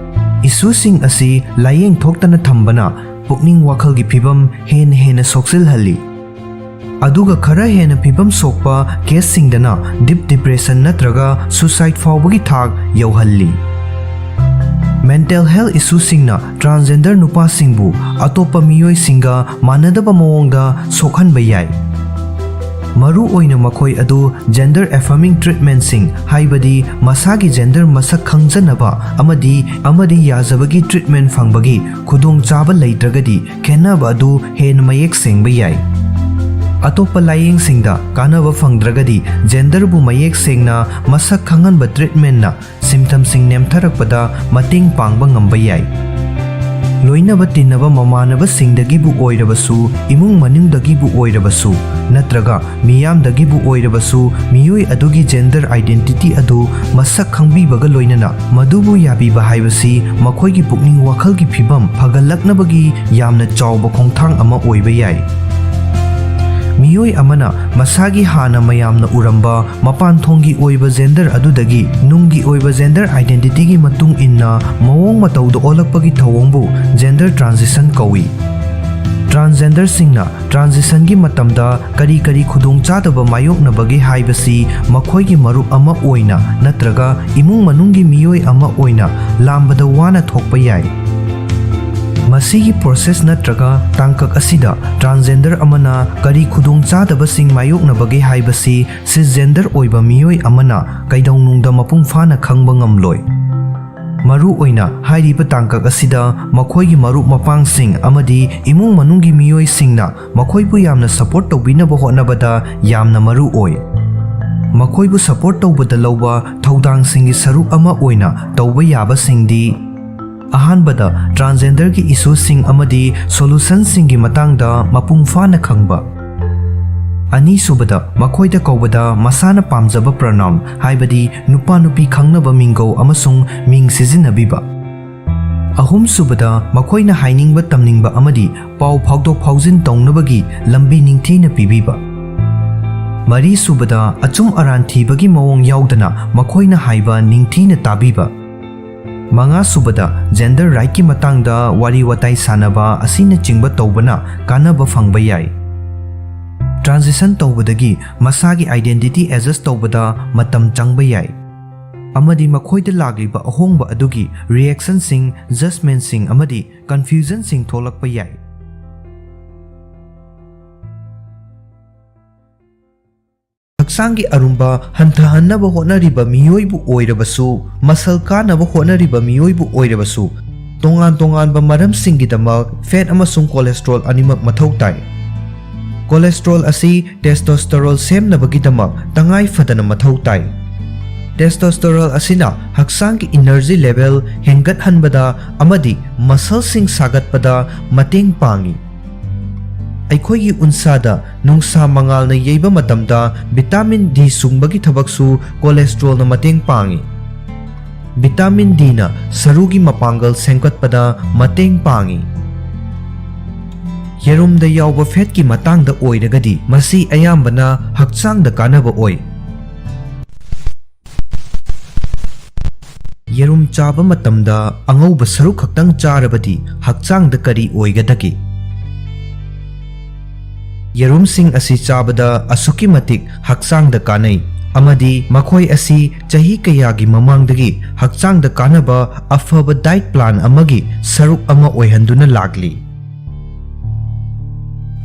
Issueꯁꯤꯡ ꯑꯁꯤ ꯂꯥꯏꯌꯦꯡ ꯊꯣꯛꯇꯅ ꯊꯝꯕꯅ ꯄꯨꯛꯅꯤꯡ ꯋꯥꯈꯜꯒꯤ ꯐꯤꯕꯝ ꯍꯦꯟꯅ ꯍꯦꯟꯅ ꯁꯣꯛꯆꯤꯜꯍꯜꯂꯤ꯫ ꯑꯗꯨꯒ ꯈꯔ ꯍꯦꯟꯅ ꯐꯤꯕꯝ ꯁꯣꯛꯄ caseꯁꯤꯡꯗꯅ deep depression ꯅꯠꯇ꯭ꯔꯒ suicide ꯐꯥꯎꯕꯒꯤ ꯊꯥꯛ ꯌꯧꯍꯜꯂꯤ꯫ Mental health issueꯁꯤꯡꯅ transgender ꯅꯨꯄꯥꯁꯤꯡꯕꯨ ꯑꯇꯣꯞꯄ ꯃꯤꯑꯣꯏꯁꯤꯡꯒ ꯃꯥꯟꯅꯗꯕ ꯃꯑꯣꯡꯗ ꯁꯣꯛꯍꯟꯕ ꯌꯥꯏ꯫ ꯃꯔꯨ ꯑꯣꯏꯅ ꯃꯈꯣꯏ ꯑꯗꯨ gender affirming treatmentꯁꯤꯡ, ꯍꯥꯏꯕꯗꯤ ꯃꯁꯥꯒꯤ gender ꯃꯁꯛ ꯈꯪꯖꯅꯕ ꯑꯃꯗꯤ, ꯑꯃꯗꯤ ꯌꯥꯖꯕꯒꯤ treatment ꯐꯪꯕꯒꯤ ꯈꯨꯗꯣꯡꯆꯥꯕ ꯂꯩꯇ꯭ꯔꯒꯗꯤ, ꯈꯦꯠꯅꯕ ꯑꯗꯨ ꯍꯦꯟꯅ ꯃꯌꯦꯛ ꯁꯦꯡꯕ ꯌꯥꯏ꯫ ꯑꯇꯣꯞꯄ ꯂꯥꯏꯌꯦꯡꯁꯤꯡꯗ ꯀꯥꯟꯅꯕ ꯐꯪꯗ꯭ꯔꯒꯗꯤ, genderꯕꯨ ꯃꯌꯦꯛ ꯁꯦꯡꯅ ꯃꯁꯛ ꯈꯪꯍꯟꯕ treatmentꯅ symptomꯁꯤꯡ ꯅꯦꯝꯊꯔꯛꯄꯗ ꯃꯇꯦꯡ ꯄꯥꯡꯕ ꯉꯝꯕ ꯌꯥꯏ꯫ ꯂꯣꯏꯅꯕ ꯇꯤꯟꯅꯕ ꯃꯃꯥꯟꯅꯕꯁꯤꯡꯗꯒꯤꯕꯨ ꯑꯣꯏꯔꯕꯁꯨ, ꯏꯃꯨꯡ ꯃꯅꯨꯡꯗꯒꯤꯕꯨ ꯑꯣꯏꯔꯕꯁꯨ, ꯅꯠꯇ꯭ꯔꯒ ꯃꯤꯌꯥꯝꯗꯒꯤꯕꯨ ꯑꯣꯏꯔꯕꯁꯨ, ꯃꯤꯑꯣꯏ ꯑꯗꯨꯒꯤ gender identity ꯑꯗꯨ ꯃꯁꯛ ꯈꯪꯕꯤꯕꯒ ꯂꯣꯏꯅꯅ ꯃꯗꯨꯕꯨ ꯌꯥꯕꯤꯕ ꯍꯥꯏꯕꯁꯤ ꯃꯈꯣꯏꯒꯤ ꯄꯨꯛꯅꯤꯡ ꯋꯥꯈꯜꯒꯤ ꯐꯤꯕꯝ ꯐꯒꯠꯂꯛꯅꯕꯒꯤ ꯌꯥꯝꯅ ꯆꯥꯎꯕ ꯈꯣꯡꯊꯥꯡ ꯑꯃ ꯑꯣꯏꯕ ꯌꯥꯏ꯫ ꯃꯤꯑꯣꯏ ꯑꯃꯅ ꯃꯁꯥꯒꯤ ꯍꯥꯟꯅ ꯃꯌꯥꯝꯅ ꯎꯔꯝꯕ ꯃꯄꯥꯟ ꯊꯣꯡꯒꯤ ꯑꯣꯏꯕ gender ꯑꯗꯨꯗꯒꯤ ꯅꯨꯡꯒꯤ ꯑꯣꯏꯕ gender identityꯒꯤ ꯃꯇꯨꯡ ꯏꯟꯅ ꯃꯑꯣꯡ ꯃꯇꯧꯗ ꯑꯣꯜꯂꯛꯄꯒꯤ ꯊꯧꯑꯣꯡꯕꯨ gender transition ꯀꯧꯏ꯫ Transgenderꯁꯤꯡꯅ transitionꯒꯤ ꯃꯇꯝꯗ ꯀꯔꯤ ꯀꯔꯤ ꯈꯨꯗꯣꯡꯆꯥꯗꯕ ꯃꯥꯌꯣꯛꯅꯕꯒꯦ ꯍꯥꯏꯕꯁꯤ ꯃꯈꯣꯏꯒꯤ ꯃꯔꯨꯞ ꯑꯃ ꯑꯣꯏꯅ ꯅꯠꯇ꯭ꯔꯒ ꯏꯃꯨꯡ ꯃꯅꯨꯡꯒꯤ ꯃꯤꯑꯣꯏ ꯑꯃ ꯑꯣꯏꯅ ꯂꯥꯝꯕꯗ ꯋꯥꯅ ꯊꯣꯛꯄ ꯌꯥꯏ꯫ ꯃꯁꯤꯒꯤ process ꯅꯠꯇ꯭ꯔꯒ ꯇꯥꯡꯀꯛ ꯑꯁꯤꯗ transgender ꯑꯃꯅ ꯀꯔꯤ ꯈꯨꯗꯣꯡꯆꯥꯗꯕꯁꯤꯡ ꯃꯥꯌꯣꯛꯅꯕꯒꯦ ꯍꯥꯏꯕꯁꯤ cisgender ꯑꯣꯏꯕ ꯃꯤꯑꯣꯏ ꯑꯃꯅ ꯀꯩꯗꯧꯅꯨꯡꯗ ꯃꯄꯨꯡ ꯐꯥꯅ ꯈꯪꯕ ꯉꯝꯂꯣꯏ꯫ ꯃꯔꯨꯑꯣꯏꯅ ꯍꯥꯏꯔꯤꯕ ꯇꯥꯡꯀꯛ ꯑꯁꯤꯗ ꯃꯈꯣꯏꯒꯤ ꯃꯔꯨꯞ ꯃꯄꯥꯡꯁꯤꯡ ꯑꯃꯗꯤ ꯏꯃꯨꯡ ꯃꯅꯨꯡꯒꯤ ꯃꯤꯑꯣꯏꯁꯤꯡꯅ ꯃꯈꯣꯏꯕꯨ ꯌꯥꯝꯅ support ꯇꯧꯕꯤꯅꯕ ꯍꯣꯠꯅꯕꯗ ꯌꯥꯝꯅ ꯃꯔꯨ ꯑꯣꯏ꯫ ꯃꯈꯣꯏꯕꯨ support ꯇꯧꯕꯗ ꯂꯧꯕ ꯊꯧꯗꯥꯡꯁꯤꯡꯒꯤ ꯁꯔꯨꯛ ꯑꯃ ꯑꯣꯏꯅ ꯇꯧꯕ ꯌꯥꯕꯁꯤꯡꯗꯤ: ꯑꯍꯥꯟꯕꯗ, transgenderꯒꯤ issueꯁꯤꯡ ꯑꯃꯗꯤ solutionꯁꯤꯡꯒꯤ ꯃꯇꯥꯡꯗ ꯃꯄꯨꯡ ꯐꯥꯅ ꯈꯪꯕ꯫ ꯑꯅꯤꯁꯨꯕꯗ, ꯃꯈꯣꯏꯗ ꯀꯧꯕꯗ ꯃꯁꯥꯅ ꯄꯥꯝꯖꯕ pronoun, ꯍꯥꯏꯕꯗꯤ ꯅꯨꯄꯥ ꯅꯨꯄꯤ ꯈꯪꯅꯕ ꯃꯤꯡꯒꯧ ꯑꯃꯁꯨꯡ ꯃꯤꯡ ꯁꯤꯖꯤꯟꯅꯕꯤꯕ꯫ ꯑꯍꯨꯝꯁꯨꯕꯗ, ꯃꯈꯣꯏꯅ ꯍꯥꯏꯅꯤꯡꯕ ꯇꯝꯅꯤꯡꯕ ꯑꯃꯗꯤ ꯄꯥꯎ ꯐꯥꯎꯗꯣꯛ ꯐꯥꯎꯖꯤꯟ ꯇꯧꯅꯕꯒꯤ ꯂꯝꯕꯤ ꯅꯤꯡꯊꯤꯅ ꯄꯤꯕꯤꯕ꯫ ꯃꯔꯤꯁꯨꯕꯗ, ꯑꯆꯨꯝ ꯑꯔꯥꯟ ꯊꯤꯕꯒꯤ ꯃꯑꯣꯡ ꯌꯥꯎꯗꯅ ꯃꯈꯣꯏꯅ ꯍꯥꯏꯕ ꯅꯤꯡꯊꯤꯅ ꯇꯥꯕꯤꯕ꯫ ꯃꯉꯥꯁꯨꯕꯗ, gender rightꯀꯤ ꯃꯇꯥꯡꯗ ꯋꯥꯔꯤ ꯋꯥꯇꯥꯏ ꯁꯥꯟꯅꯕ ꯑꯁꯤꯅꯆꯤꯡꯕ ꯇꯧꯕꯅ ꯀꯥꯟꯅꯕ ꯐꯪꯕ ꯌꯥꯏ꯫ Transition ꯇꯧꯕꯗꯒꯤ ꯃꯁꯥꯒꯤ identity adjust ꯇꯧꯕꯗ ꯃꯇꯝ ꯆꯪꯕ ꯌꯥꯏ, ꯑꯃꯗꯤ ꯃꯈꯣꯏꯗ ꯂꯥꯛꯂꯤꯕ ꯑꯍꯣꯡꯕ ꯑꯗꯨꯒꯤ reactionꯁꯤꯡ, judgmentꯁꯤꯡ ꯑꯃꯗꯤ confusionꯁꯤꯡ ꯊꯣꯛꯂꯛꯄ ꯌꯥꯏ꯫ ꯍꯛꯆꯥꯡꯒꯤ ꯑꯔꯨꯝꯕ ꯍꯟꯊꯍꯟꯅꯕ ꯍꯣꯠꯅꯔꯤꯕ ꯃꯤꯑꯣꯏꯕꯨ ꯑꯣꯏꯔꯕꯁꯨ, muscle ꯀꯥꯅꯕ ꯍꯣꯠꯅꯔꯤꯕ ꯃꯤꯑꯣꯏꯕꯨ ꯑꯣꯏꯔꯕꯁꯨ, ꯇꯣꯉꯥꯟ ꯇꯣꯉꯥꯟꯕ ꯃꯔꯝꯁꯤꯡꯒꯤꯗꯃꯛ fat ꯑꯃꯁꯨꯡ cholesterol ꯑꯅꯤꯃꯛ ꯃꯊꯧ ꯇꯥꯏ꯫ Cholesterol ꯑꯁꯤ testosterone ꯁꯦꯝꯅꯕꯒꯤꯗꯃꯛ ꯇꯉꯥꯏ ꯐꯗꯅ ꯃꯊꯧ ꯇꯥꯏ꯫ Testosterone ꯑꯁꯤꯅ ꯍꯛꯆꯥꯡꯒꯤ energy level ꯍꯦꯟꯒꯠꯍꯟꯕꯗ ꯑꯃꯗꯤ muscleꯁꯤꯡ ꯁꯥꯒꯠꯄꯗ ꯃꯇꯦꯡ ꯄꯥꯡꯏ꯫ ꯑꯩꯈꯣꯏꯒꯤ ꯎꯟꯁꯥꯗ ꯅꯨꯡꯁꯥ ꯃꯉꯥꯜꯅ ꯌꯩꯕ ꯃꯇꯝꯗ vitamin D ꯁꯨꯡꯕꯒꯤ ꯊꯕꯛꯁꯨ cholesterolꯅ ꯃꯇꯦꯡ ꯄꯥꯡꯏ꯫ Vitamin Dꯅ ꯁꯔꯨꯒꯤ ꯃꯄꯥꯡꯒꯜ ꯁꯦꯝꯒꯠꯄꯗ ꯃꯇꯦꯡ ꯄꯥꯡꯏ꯫ ꯌꯦꯔꯨꯝꯗ ꯌꯥꯎꯕ fatꯀꯤ ꯃꯇꯥꯡꯗ ꯑꯣꯏꯔꯒꯗꯤ, ꯃꯁꯤ ꯑꯌꯥꯝꯕꯅ ꯍꯛꯆꯥꯡꯗ ꯀꯥꯟꯅꯕ ꯑꯣꯏ꯫ ꯌꯦꯔꯨꯝ ꯆꯥꯕ ꯃꯇꯝꯗ ꯑꯉꯧꯕ ꯁꯔꯨꯛ ꯈꯛꯇꯪ ꯆꯥꯔꯕꯗꯤ ꯍꯛꯆꯥꯡꯗ ꯀꯔꯤ ꯑꯣꯏꯒꯗꯒꯦ? ꯌꯦꯔꯨꯝꯁꯤꯡ ꯑꯁꯤ ꯆꯥꯕꯗ ꯑꯁꯨꯛꯀꯤ ꯃꯇꯤꯛ ꯍꯛꯆꯥꯡꯗ ꯀꯥꯟꯅꯩ, ꯑꯃꯗꯤ ꯃꯈꯣꯏ ꯑꯁꯤ ꯆꯍꯤ ꯀꯌꯥꯒꯤ ꯃꯃꯥꯡꯗꯒꯤ ꯍꯛꯆꯥꯡꯗ ꯀꯥꯟꯅꯕ ꯑꯐꯕ diet plan ꯑꯃꯒꯤ ꯁꯔꯨꯛ ꯑꯃ ꯑꯣꯏꯍꯟꯗꯨꯅ ꯂꯥꯛꯂꯤ꯫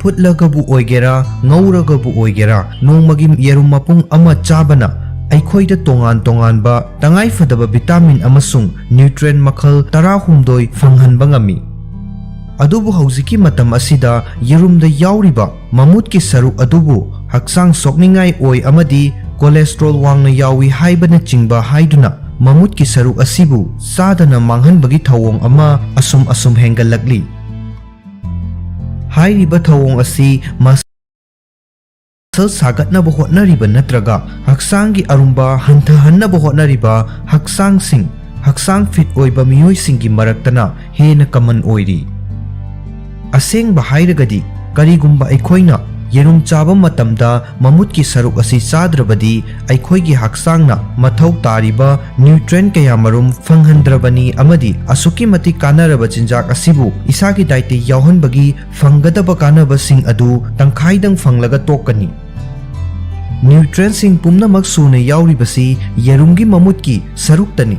ꯐꯨꯠꯂꯒꯕꯨ ꯑꯣꯏꯒꯦꯔꯥ, ꯉꯧꯔꯒꯕꯨ ꯑꯣꯏꯒꯦꯔꯥ, ꯅꯣꯡꯃꯒꯤ ꯌꯦꯔꯨꯝ ꯃꯄꯨꯝ ꯑꯃ ꯆꯥꯕꯅ ꯑꯩꯈꯣꯏꯗ ꯇꯣꯉꯥꯟ ꯇꯣꯉꯥꯟꯕ ꯇꯉꯥꯏꯐꯗꯕ vitamin ꯑꯃꯁꯨꯡ nutrient ꯃꯈꯜ ꯇꯔꯥꯍꯨꯝꯗꯣꯏ ꯐꯪꯍꯟꯕ ꯉꯝꯃꯤ꯫ ꯑꯗꯨꯕꯨ ꯍꯧꯖꯤꯛꯀꯤ ꯃꯇꯝ ꯑꯁꯤꯗ ꯌꯦꯔꯨꯝꯗ ꯌꯥꯎꯔꯤꯕ ꯃꯃꯨꯠꯀꯤ ꯁꯔꯨꯛ ꯑꯗꯨꯕꯨ ꯍꯛꯆꯥꯡ ꯁꯣꯛꯅꯤꯡꯉꯥꯏ ꯑꯣꯏ ꯑꯃꯗꯤ cholesterol ꯋꯥꯡꯅ ꯌꯥꯎꯏ ꯍꯥꯏꯕꯅꯆꯤꯡꯕ ꯍꯥꯏꯗꯨꯅ ꯃꯃꯨꯠꯀꯤ ꯁꯔꯨꯛ ꯑꯁꯤꯕꯨ ꯆꯥꯗꯅ ꯃꯥꯡꯍꯟꯕꯒꯤ ꯊꯧꯑꯣꯡ ꯑꯃ ꯑꯁꯨꯝ ꯑꯁꯨꯝ ꯍꯦꯟꯒꯠꯂꯛꯂꯤ꯫ ꯍꯥꯏꯔꯤꯕ ꯊꯧꯑꯣꯡ ꯑꯁꯤ muscle ꯁꯥꯒꯠꯅꯕ ꯍꯣꯠꯅꯔꯤꯕ ꯅꯠꯇ꯭ꯔꯒ ꯍꯛꯆꯥꯡꯒꯤ ꯑꯔꯨꯝꯕ ꯍꯟꯊꯍꯟꯅꯕ ꯍꯣꯠꯅꯔꯤꯕ ꯍꯛꯆꯥꯡꯁꯤꯡ, ꯍꯛꯆꯥꯡ fit ꯑꯣꯏꯕ ꯃꯤꯑꯣꯏꯁꯤꯡꯒꯤ ꯃꯔꯛꯇꯅ ꯍꯦꯟꯅ common ꯑꯣꯏꯔꯤ꯫ ꯑꯁꯦꯡꯕ ꯍꯥꯏꯔꯒꯗꯤ, ꯀꯔꯤꯒꯨꯝꯕ ꯑꯩꯈꯣꯏꯅ ꯌꯦꯔꯨꯝ ꯆꯥꯕ ꯃꯇꯝꯗ ꯃꯃꯨꯠꯀꯤ ꯁꯔꯨꯛ ꯑꯁꯤ ꯆꯥꯗ꯭ꯔꯕꯗꯤ, ꯑꯩꯈꯣꯏꯒꯤ ꯍꯛꯆꯥꯡꯅ ꯃꯊꯧ ꯇꯥꯔꯤꯕ nutrient ꯀꯌꯥꯃꯔꯨꯝ ꯐꯪꯍꯟꯗ꯭ꯔꯕꯅꯤ ꯑꯃꯗꯤ ꯑꯁꯨꯛꯀꯤ ꯃꯇꯤꯛ ꯀꯥꯟꯅꯔꯕ ꯆꯤꯟꯖꯥꯛ ꯑꯁꯤꯕꯨ ꯏꯁꯥꯒꯤ dietꯇ ꯌꯥꯎꯍꯟꯕꯒꯤ ꯐꯪꯒꯗꯕ ꯀꯥꯟꯅꯕꯁꯤꯡ ꯑꯗꯨ ꯇꯪꯈꯥꯏꯗꯪ ꯐꯪꯂꯒ ꯇꯣꯛꯀꯅꯤ꯫ Nutrientꯁꯤꯡ ꯄꯨꯝꯅꯃꯛ ꯁꯨꯅ ꯌꯥꯎꯔꯤꯕꯁꯤ ꯌꯦꯔꯨꯝꯒꯤ ꯃꯃꯨꯠꯀꯤ ꯁꯔꯨꯛꯇꯅꯤ꯫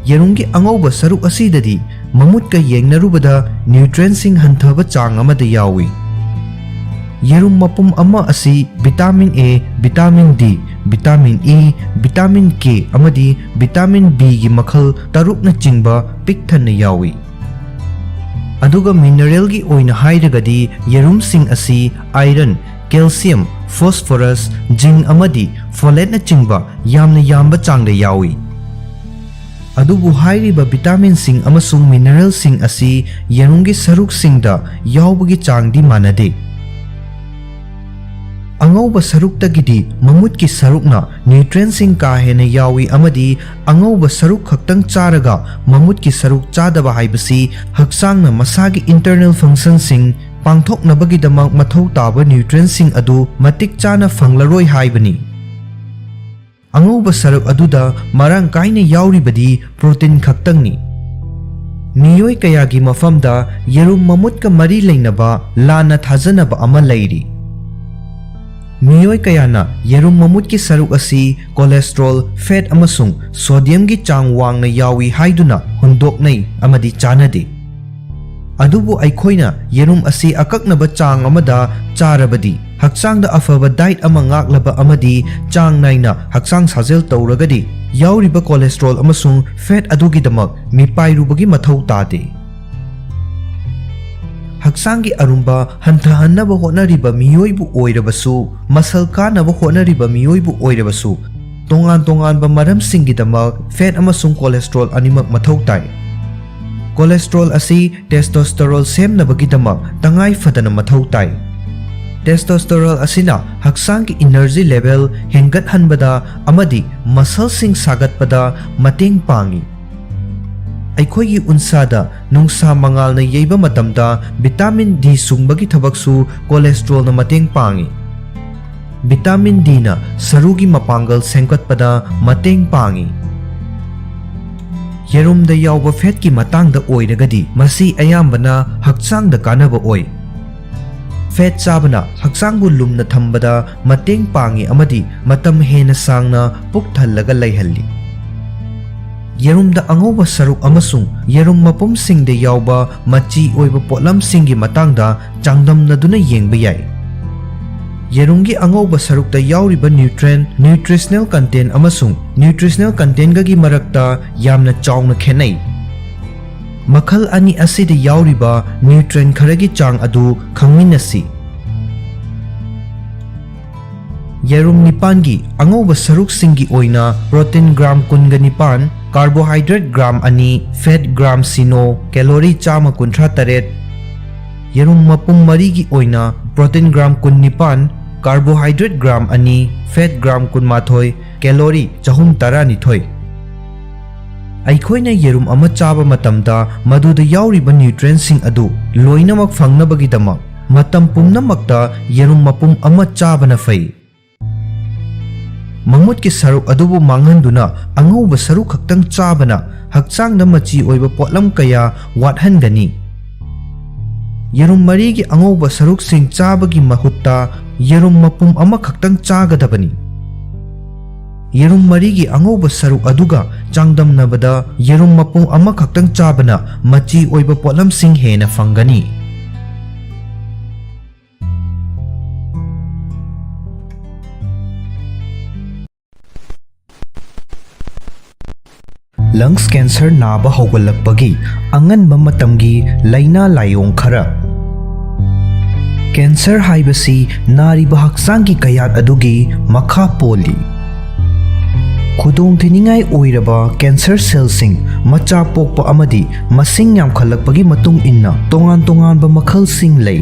ꯌꯦꯔꯨꯝꯒꯤ ꯑꯉꯧꯕ ꯁꯔꯨꯛ ꯑꯁꯤꯗꯗꯤ ꯃꯃꯨꯠꯀ ꯌꯦꯡꯅꯔꯨꯕꯗ nutrientꯁꯤꯡ ꯍꯟꯊꯕ ꯆꯥꯡ ꯑꯃꯗ ꯌꯥꯎꯏ꯫ ꯌꯦꯔꯨꯝ ꯃꯄꯨꯝ ꯑꯃ ꯑꯁꯤ vitamin A, vitamin D, vitamin E, vitamin K ꯑꯃꯗꯤ vitamin Bꯒꯤ ꯃꯈꯜ ꯇꯔꯨꯛꯅꯆꯤꯡꯕ ꯄꯤꯛ ꯊꯟꯅ ꯌꯥꯎꯏ꯫ ꯑꯗꯨꯒ mineralꯒꯤ ꯑꯣꯏꯅ ꯍꯥꯏꯔꯒꯗꯤ ꯌꯦꯔꯨꯝꯁꯤꯡ ꯑꯁꯤ iron, calcium, phosphorus, zinc ꯑꯃꯗꯤ ꯐꯣꯂꯦꯠꯅꯆꯤꯡꯕ ꯌꯥꯝꯅ ꯌꯥꯝꯕ ꯆꯥꯡꯗ ꯌꯥꯎꯏ꯫ ꯑꯗꯨꯕꯨ ꯍꯥꯏꯔꯤꯕ ꯚꯤꯇꯥꯃꯤꯟꯁꯤꯡ ꯑꯃꯁꯨꯡ ꯃꯤꯅꯔꯦꯜꯁꯤꯡ ꯑꯁꯤ ꯌꯦꯔꯨꯝꯒꯤ ꯁꯔꯨꯛꯁꯤꯡꯗ ꯌꯥꯎꯕꯒꯤ ꯆꯥꯡꯗꯤ ꯃꯥꯟꯅꯗꯦ꯫ ꯑꯉꯧꯕ ꯁꯔꯨꯛꯇꯒꯤꯗꯤ ꯃꯃꯨꯠꯀꯤ ꯁꯔꯨꯛꯅ ꯅ꯭ꯌꯨꯇ꯭ꯔꯦꯟꯁꯤꯡ ꯀꯥ ꯍꯦꯟꯅ ꯌꯥꯎꯏ ꯑꯃꯗꯤ ꯑꯉꯧꯕ ꯁꯔꯨꯛ ꯈꯛꯇꯪ ꯆꯥꯔꯒ ꯃꯃꯨꯠꯀꯤ ꯁꯔꯨꯛ ꯆꯥꯗꯕ ꯍꯥꯏꯕꯁꯤ ꯍꯛꯆꯥꯡꯅ ꯃꯁꯥꯒꯤ ꯏꯟꯇꯔꯅꯦꯜ ꯐꯪꯁꯟꯁꯤꯡ ꯄꯥꯡꯊꯣꯛꯅꯕꯒꯤꯗꯃꯛ ꯃꯊꯧ ꯇꯥꯕ ꯅ꯭ꯌꯨꯇ꯭ꯔꯦꯟꯁꯤꯡ ꯑꯗꯨ ꯃꯇꯤꯛ ꯆꯥꯅ ꯐꯪꯂꯔꯣꯏ ꯍꯥꯏꯕꯅꯤ꯫ ꯑꯉꯧꯕ ꯁꯔꯨꯛ ꯑꯗꯨꯗ ꯃꯔꯥꯡ ꯀꯥꯏꯅ ꯌꯥꯎꯔꯤꯕꯗꯤ ꯄ꯭ꯔꯣꯇꯤꯟ ꯈꯛꯇꯪꯅꯤ꯫ ꯃꯤꯑꯣꯏ ꯀꯌꯥꯒꯤ ꯃꯐꯝꯗ ꯌꯦꯔꯨꯝ ꯃꯃꯨꯠꯀ ꯃꯔꯤ ꯂꯩꯅꯕ ꯂꯥꯟꯅ ꯊꯥꯖꯅꯕ ꯑꯃ ꯂꯩꯔꯤ꯫ ꯃꯤꯑꯣꯏ ꯀꯌꯥꯅ ꯌꯦꯔꯨꯝ ꯃꯃꯨꯠꯀꯤ ꯁꯔꯨꯛ ꯑꯁꯤ ꯀꯣꯂꯦꯁꯇ꯭ꯔꯣꯜ, ꯐꯦꯠ ꯑꯃꯁꯨꯡ ꯁꯣꯗꯤꯌꯝꯒꯤ ꯆꯥꯡ ꯋꯥꯡꯅ ꯌꯥꯎꯏ ꯍꯥꯏꯗꯨꯅ ꯍꯨꯟꯗꯣꯛꯅꯩ ꯑꯃꯗꯤ ꯆꯥꯅꯗꯦ꯫ ꯑꯗꯨꯕꯨ ꯑꯩꯈꯣꯏꯅ ꯌꯦꯔꯨꯝ ꯑꯁꯤ ꯑꯀꯛꯅꯕ ꯆꯥꯡ ꯑꯃꯗ ꯆꯥꯔꯕꯗꯤ, ꯍꯛꯆꯥꯡꯗ ꯑꯐꯕ ꯗꯥꯏꯠ ꯑꯃ ꯉꯥꯛꯂꯕ ꯑꯃꯗꯤ ꯆꯥꯡ ꯅꯥꯏꯅ ꯍꯛꯆꯥꯡ ꯁꯥꯖꯦꯜ ꯇꯧꯔꯒꯗꯤ, ꯌꯥꯎꯔꯤꯕ ꯀꯣꯂꯦꯁꯇ꯭ꯔꯣꯜ ꯑꯃꯁꯨꯡ ꯐꯦꯠ ꯑꯗꯨꯒꯤꯗꯃꯛ ꯃꯤꯄꯥꯏꯔꯨꯕꯒꯤ ꯃꯊꯧ ꯇꯥꯗꯦ꯫ ꯍꯛꯆꯥꯡꯒꯤ ꯑꯔꯨꯝꯕ ꯍꯟꯊꯍꯟꯅꯕ ꯍꯣꯠꯅꯔꯤꯕ ꯃꯤꯑꯣꯏꯕꯨ ꯑꯣꯏꯔꯕꯁꯨ, ꯃꯁꯜ ꯀꯥꯅꯕ ꯍꯣꯠꯅꯔꯤꯕ ꯃꯤꯑꯣꯏꯕꯨ ꯑꯣꯏꯔꯕꯁꯨ, ꯇꯣꯉꯥꯟ ꯇꯣꯉꯥꯟꯕ ꯃꯔꯝꯁꯤꯡꯒꯤꯗꯃꯛ ꯐꯦꯠ ꯑꯃꯁꯨꯡ ꯀꯣꯂꯦꯁꯇ꯭ꯔꯣꯜ ꯑꯅꯤꯃꯛ ꯃꯊꯧ ꯇꯥꯏ꯫ ꯀꯣꯂꯦꯁꯇ꯭ꯔꯣꯜ ꯑꯁꯤ ꯇꯦꯁꯇꯣꯁꯇꯦꯔꯣꯜ ꯁꯦꯝꯅꯕꯒꯤꯗꯃꯛ ꯇꯉꯥꯏ ꯐꯗꯅ ꯃꯊꯧ ꯇꯥꯏ꯫ ꯇꯦꯁꯇꯣꯁꯇꯦꯔꯣꯜ ꯑꯁꯤꯅ ꯍꯛꯆꯥꯡꯒꯤ ꯏꯅꯔꯖꯤ ꯂꯦꯚꯦꯜ ꯍꯦꯟꯒꯠꯍꯟꯕꯗ ꯑꯃꯗꯤ ꯃꯁꯜꯁꯤꯡ ꯁꯥꯒꯠꯄꯗ ꯃꯇꯦꯡ ꯄꯥꯡꯏ꯫ ꯑꯩꯈꯣꯏꯒꯤ ꯎꯟꯁꯥꯗ ꯅꯨꯡꯁꯥ ꯃꯉꯥꯜꯅ ꯌꯩꯕ ꯃꯇꯝꯗ ꯚꯤꯇꯥꯃꯤꯟ ꯗꯤ ꯁꯨꯡꯕꯒꯤ ꯊꯕꯛꯁꯨ ꯀꯣꯂꯦꯁꯇ꯭ꯔꯣꯜꯅ ꯃꯇꯦꯡ ꯄꯥꯡꯏ꯫ ꯚꯤꯇꯥꯃꯤꯟ ꯗꯤꯅ ꯁꯔꯨꯒꯤ ꯃꯄꯥꯡꯒꯜ ꯁꯦꯝꯒꯠꯄꯗ ꯃꯇꯦꯡ ꯄꯥꯡꯏ꯫ ꯌꯦꯔꯨꯝꯗ ꯌꯥꯎꯕ ꯐꯦꯠꯀꯤ ꯃꯇꯥꯡꯗ ꯑꯣꯏꯔꯒꯗꯤ, ꯃꯁꯤ ꯑꯌꯥꯝꯕꯅ ꯍꯛꯆꯥꯡꯗ ꯀꯥꯟꯅꯕ ꯑꯣꯏ꯫ ꯐꯦꯠ ꯆꯥꯕꯅ ꯍꯛꯆꯥꯡꯕꯨ ꯂꯨꯝꯅ ꯊꯝꯕꯗ ꯃꯇꯦꯡ ꯄꯥꯡꯏ ꯑꯃꯗꯤ ꯃꯇꯝ ꯍꯦꯟꯅ ꯁꯥꯡꯅ ꯄꯨꯛ ꯊꯜꯂꯒ ꯂꯩꯍꯜꯂꯤ꯫ ꯌꯦꯔꯨꯝꯗ ꯑꯉꯧꯕ ꯁꯔꯨꯛ ꯑꯃꯁꯨꯡ ꯌꯦꯔꯨꯝ ꯃꯄꯨꯝꯁꯤꯡꯗ ꯌꯥꯎꯕ ꯃꯆꯤ ꯑꯣꯏꯕ ꯄꯣꯠꯂꯝꯁꯤꯡꯒꯤ ꯃꯇꯥꯡꯗ ꯆꯥꯡꯗꯝꯅꯗꯨꯅ ꯌꯦꯡꯕ ꯌꯥꯏ꯫ ꯌꯦꯔꯨꯝꯒꯤ ꯑꯉꯧꯕ ꯁꯔꯨꯛꯇ ꯌꯥꯎꯔꯤꯕ ꯅ꯭ꯌꯨꯇ꯭ꯔꯦꯟ, ꯅ꯭ꯌꯨꯇ꯭ꯔꯤꯁꯅꯦꯜ ꯀꯟꯇꯦꯟ ꯑꯃꯁꯨꯡ ꯅ꯭ꯌꯨꯇ꯭ꯔꯤꯁꯅꯦꯜ ꯀꯟꯇꯦꯟꯒꯒꯤ ꯃꯔꯛꯇ ꯌꯥꯝꯅ ꯆꯥꯎꯅ ꯈꯦꯠꯅꯩ꯫ ꯃꯈꯜ ꯑꯅꯤ ꯑꯁꯤꯗ ꯌꯥꯎꯔꯤꯕ ꯅ꯭ꯌꯨꯇ꯭ꯔꯦꯟ ꯈꯔꯒꯤ ꯆꯥꯡ ꯑꯗꯨ ꯈꯪꯃꯤꯟꯅꯁꯤ꯫ ꯌꯦꯔꯨꯝ ꯅꯤꯄꯥꯟꯒꯤ ꯑꯉꯧꯕ ꯁꯔꯨꯛꯁꯤꯡꯒꯤ ꯑꯣꯏꯅ protein gram ꯀꯨꯟꯒ ꯅꯤꯄꯥꯟ, carbohydrate gram ꯑꯅꯤ, fat gram ꯁꯤꯅꯣ, calorie ꯆꯥꯝꯃ ꯀꯨꯟꯊ꯭ꯔꯥ ꯇꯔꯦꯠ꯫ ꯌꯦꯔꯨꯝ ꯃꯄꯨꯝ ꯃꯔꯤꯒꯤ ꯑꯣꯏꯅ protein gram ꯀꯨꯟꯅꯤꯄꯥꯟ, carbohydrate gram ꯑꯅꯤ, fat gram ꯀꯨꯟꯃꯥꯊꯣꯏ, calorie ꯆꯍꯨꯝ ꯇꯔꯥꯅꯤꯊꯣꯏ꯫ ꯑꯩꯈꯣꯏꯅ ꯌꯦꯔꯨꯝ ꯑꯃ ꯆꯥꯕ ꯃꯇꯝꯗ ꯃꯗꯨꯗ ꯌꯥꯎꯔꯤꯕ nutrientꯁꯤꯡ ꯑꯗꯨ ꯂꯣꯏꯅꯃꯛ ꯐꯪꯅꯕꯒꯤꯗꯃꯛ ꯃꯇꯝ ꯄꯨꯝꯅꯃꯛꯇ ꯌꯦꯔꯨꯝ ꯃꯄꯨꯝ ꯑꯃ ꯆꯥꯕꯅ ꯐꯩ꯫ ꯃꯃꯨꯠꯀꯤ ꯁꯔꯨꯛ ꯑꯗꯨꯕꯨ ꯃꯥꯡꯍꯟꯗꯨꯅ ꯑꯉꯧꯕ ꯁꯔꯨꯛ ꯈꯛꯇꯪ ꯆꯥꯕꯅ ꯍꯛꯆꯥꯡꯗ ꯃꯆꯤ ꯑꯣꯏꯕ ꯄꯣꯠꯂꯝ ꯀꯌꯥ ꯋꯥꯠꯍꯟꯒꯅꯤ꯫ ꯌꯦꯔꯨꯝ ꯃꯔꯤꯒꯤ ꯑꯉꯧꯕ ꯁꯔꯨꯛꯁꯤꯡ ꯆꯥꯕꯒꯤ ꯃꯍꯨꯠꯇ ꯌꯦꯔꯨꯝ ꯃꯄꯨꯝ ꯑꯃꯈꯛꯇꯪ ꯆꯥꯒꯗꯕꯅꯤ꯫ ꯌꯦꯔꯨꯝ ꯃꯔꯤꯒꯤ ꯑꯉꯧꯕ ꯁꯔꯨꯛ ꯑꯗꯨꯒ ꯆꯥꯡꯗꯝꯅꯕꯗ ꯌꯦꯔꯨꯝ ꯃꯄꯨꯝ ꯑꯃꯈꯛꯇꯪ ꯆꯥꯕꯅ ꯃꯆꯤ ꯑꯣꯏꯕ ꯄꯣꯠꯂꯝꯁꯤꯡ ꯍꯦꯟꯅ ꯐꯪꯒꯅꯤ꯫ Lungs cancer ꯅꯥꯕ ꯍꯧꯒꯠꯂꯛꯄꯒꯤ ꯑꯉꯟꯕ ꯃꯇꯝꯒꯤ ꯂꯥꯏꯅꯥ ꯂꯥꯏꯑꯣꯡ ꯈꯔ꯫ Cancer ꯍꯥꯏꯕꯁꯤ ꯅꯥꯔꯤꯕ ꯍꯛꯆꯥꯡꯒꯤ ꯀꯌꯥꯠ ꯑꯗꯨꯒꯤ ꯃꯈꯥ ꯄꯣꯜꯂꯤ꯫ ꯈꯨꯗꯣꯡꯊꯤꯅꯤꯡꯉꯥꯏ ꯑꯣꯏꯔꯕ cancer cellꯁꯤꯡ ꯃꯆꯥ ꯄꯣꯛꯄ ꯑꯃꯗꯤ ꯃꯁꯤꯡ ꯌꯥꯝꯈꯠꯂꯛꯄꯒꯤ ꯃꯇꯨꯡ ꯏꯟꯅ ꯇꯣꯉꯥꯟ ꯇꯣꯉꯥꯟꯕ ꯃꯈꯜꯁꯤꯡ ꯂꯩ꯫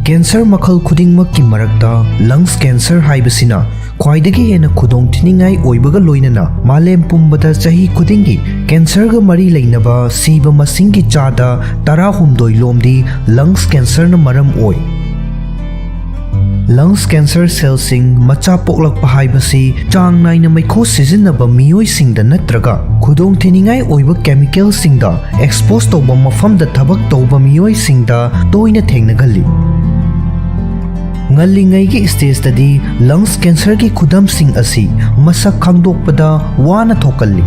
Cancer ꯃꯈꯜ ꯈꯨꯗꯤꯡꯃꯛꯀꯤ ꯃꯔꯛꯇ lungs cancer ꯍꯥꯏꯕꯁꯤꯅ ꯈ꯭ꯋꯥꯏꯗꯒꯤ ꯍꯦꯟꯅ ꯈꯨꯗꯣꯡꯊꯤꯅꯤꯡꯉꯥꯏ ꯑꯣꯏꯕꯒ ꯂꯣꯏꯅꯅ ꯃꯥꯂꯦꯝ ꯄꯨꯝꯕꯗ ꯆꯍꯤ ꯈꯨꯗꯤꯡꯒꯤ cancerꯒ ꯃꯔꯤ ꯂꯩꯅꯕ ꯁꯤꯕ ꯃꯁꯤꯡꯒꯤ ꯆꯥꯗ ꯇꯔꯥꯍꯨꯝꯗꯣꯏ ꯂꯣꯝꯗꯤ lungs cancerꯅ ꯃꯔꯝ ꯑꯣꯏ꯫ Lungs cancer cellꯁꯤꯡ ꯃꯆꯥ ꯄꯣꯛꯂꯛꯄ ꯍꯥꯏꯕꯁꯤ ꯆꯥꯡ ꯅꯥꯏꯅ ꯃꯩꯈꯨ ꯁꯤꯖꯤꯟꯅꯕ ꯃꯤꯑꯣꯏꯁꯤꯡꯗ ꯅꯠꯇ꯭ꯔꯒ ꯈꯨꯗꯣꯡꯊꯤꯅꯤꯡꯉꯥꯏ ꯑꯣꯏꯕ chemicalꯁꯤꯡꯗ expose ꯇꯧꯕ ꯃꯐꯝꯗ ꯊꯕꯛ ꯇꯧꯕ ꯃꯤꯑꯣꯏꯁꯤꯡꯗ ꯇꯣꯏꯅ ꯊꯦꯡꯅꯒꯜꯂꯤ꯫ ꯉꯜꯂꯤꯉꯩꯒꯤ stageꯇꯗꯤ lungs cancerꯒꯤ ꯈꯨꯗꯝꯁꯤꯡ ꯑꯁꯤ ꯃꯁꯛ ꯈꯪꯗꯣꯛꯄꯗ ꯋꯥꯅ ꯊꯣꯛꯀꯜꯂꯤ,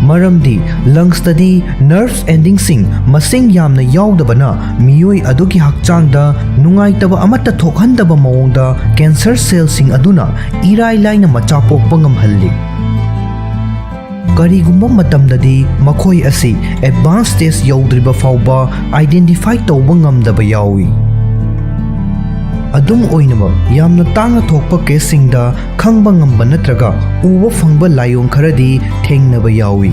ꯃꯔꯝꯗꯤ lungsꯇꯗꯤ nerve endingꯁꯤꯡ ꯃꯁꯤꯡ ꯌꯥꯝꯅ ꯌꯥꯎꯗꯕꯅ ꯃꯤꯑꯣꯏ ꯑꯗꯨꯒꯤ ꯍꯛꯆꯥꯡꯗ ꯅꯨꯡꯉꯥꯏꯇꯕ ꯑꯃꯠꯇ ꯊꯣꯛꯍꯟꯗꯕ ꯃꯑꯣꯡꯗ cancer cellꯁꯤꯡ ꯑꯗꯨꯅ ꯏꯔꯥꯏ ꯂꯥꯏꯅ ꯃꯆꯥ ꯄꯣꯛꯄ ꯉꯝꯍꯜꯂꯤ꯫ ꯀꯔꯤꯒꯨꯝꯕ ꯃꯇꯝꯗꯗꯤ ꯃꯈꯣꯏ ꯑꯁꯤ advanced stage ꯌꯧꯗ꯭ꯔꯤꯕ ꯐꯥꯎꯕ identify ꯇꯧꯕ ꯉꯝꯗꯕ ꯌꯥꯎꯏ꯫ ꯑꯗꯨꯝ ꯑꯣꯏꯅꯃꯛ, ꯌꯥꯝꯅ ꯇꯥꯡꯅ ꯊꯣꯛꯄ ꯀꯦꯁꯁꯤꯡꯗ ꯈꯪꯕ ꯉꯝꯕ ꯅꯠꯇ꯭ꯔꯒ ꯎꯕ ꯐꯪꯕ ꯂꯥꯏꯑꯣꯡ ꯈꯔꯗꯤ ꯊꯦꯡꯅꯕ ꯌꯥꯎꯏ꯫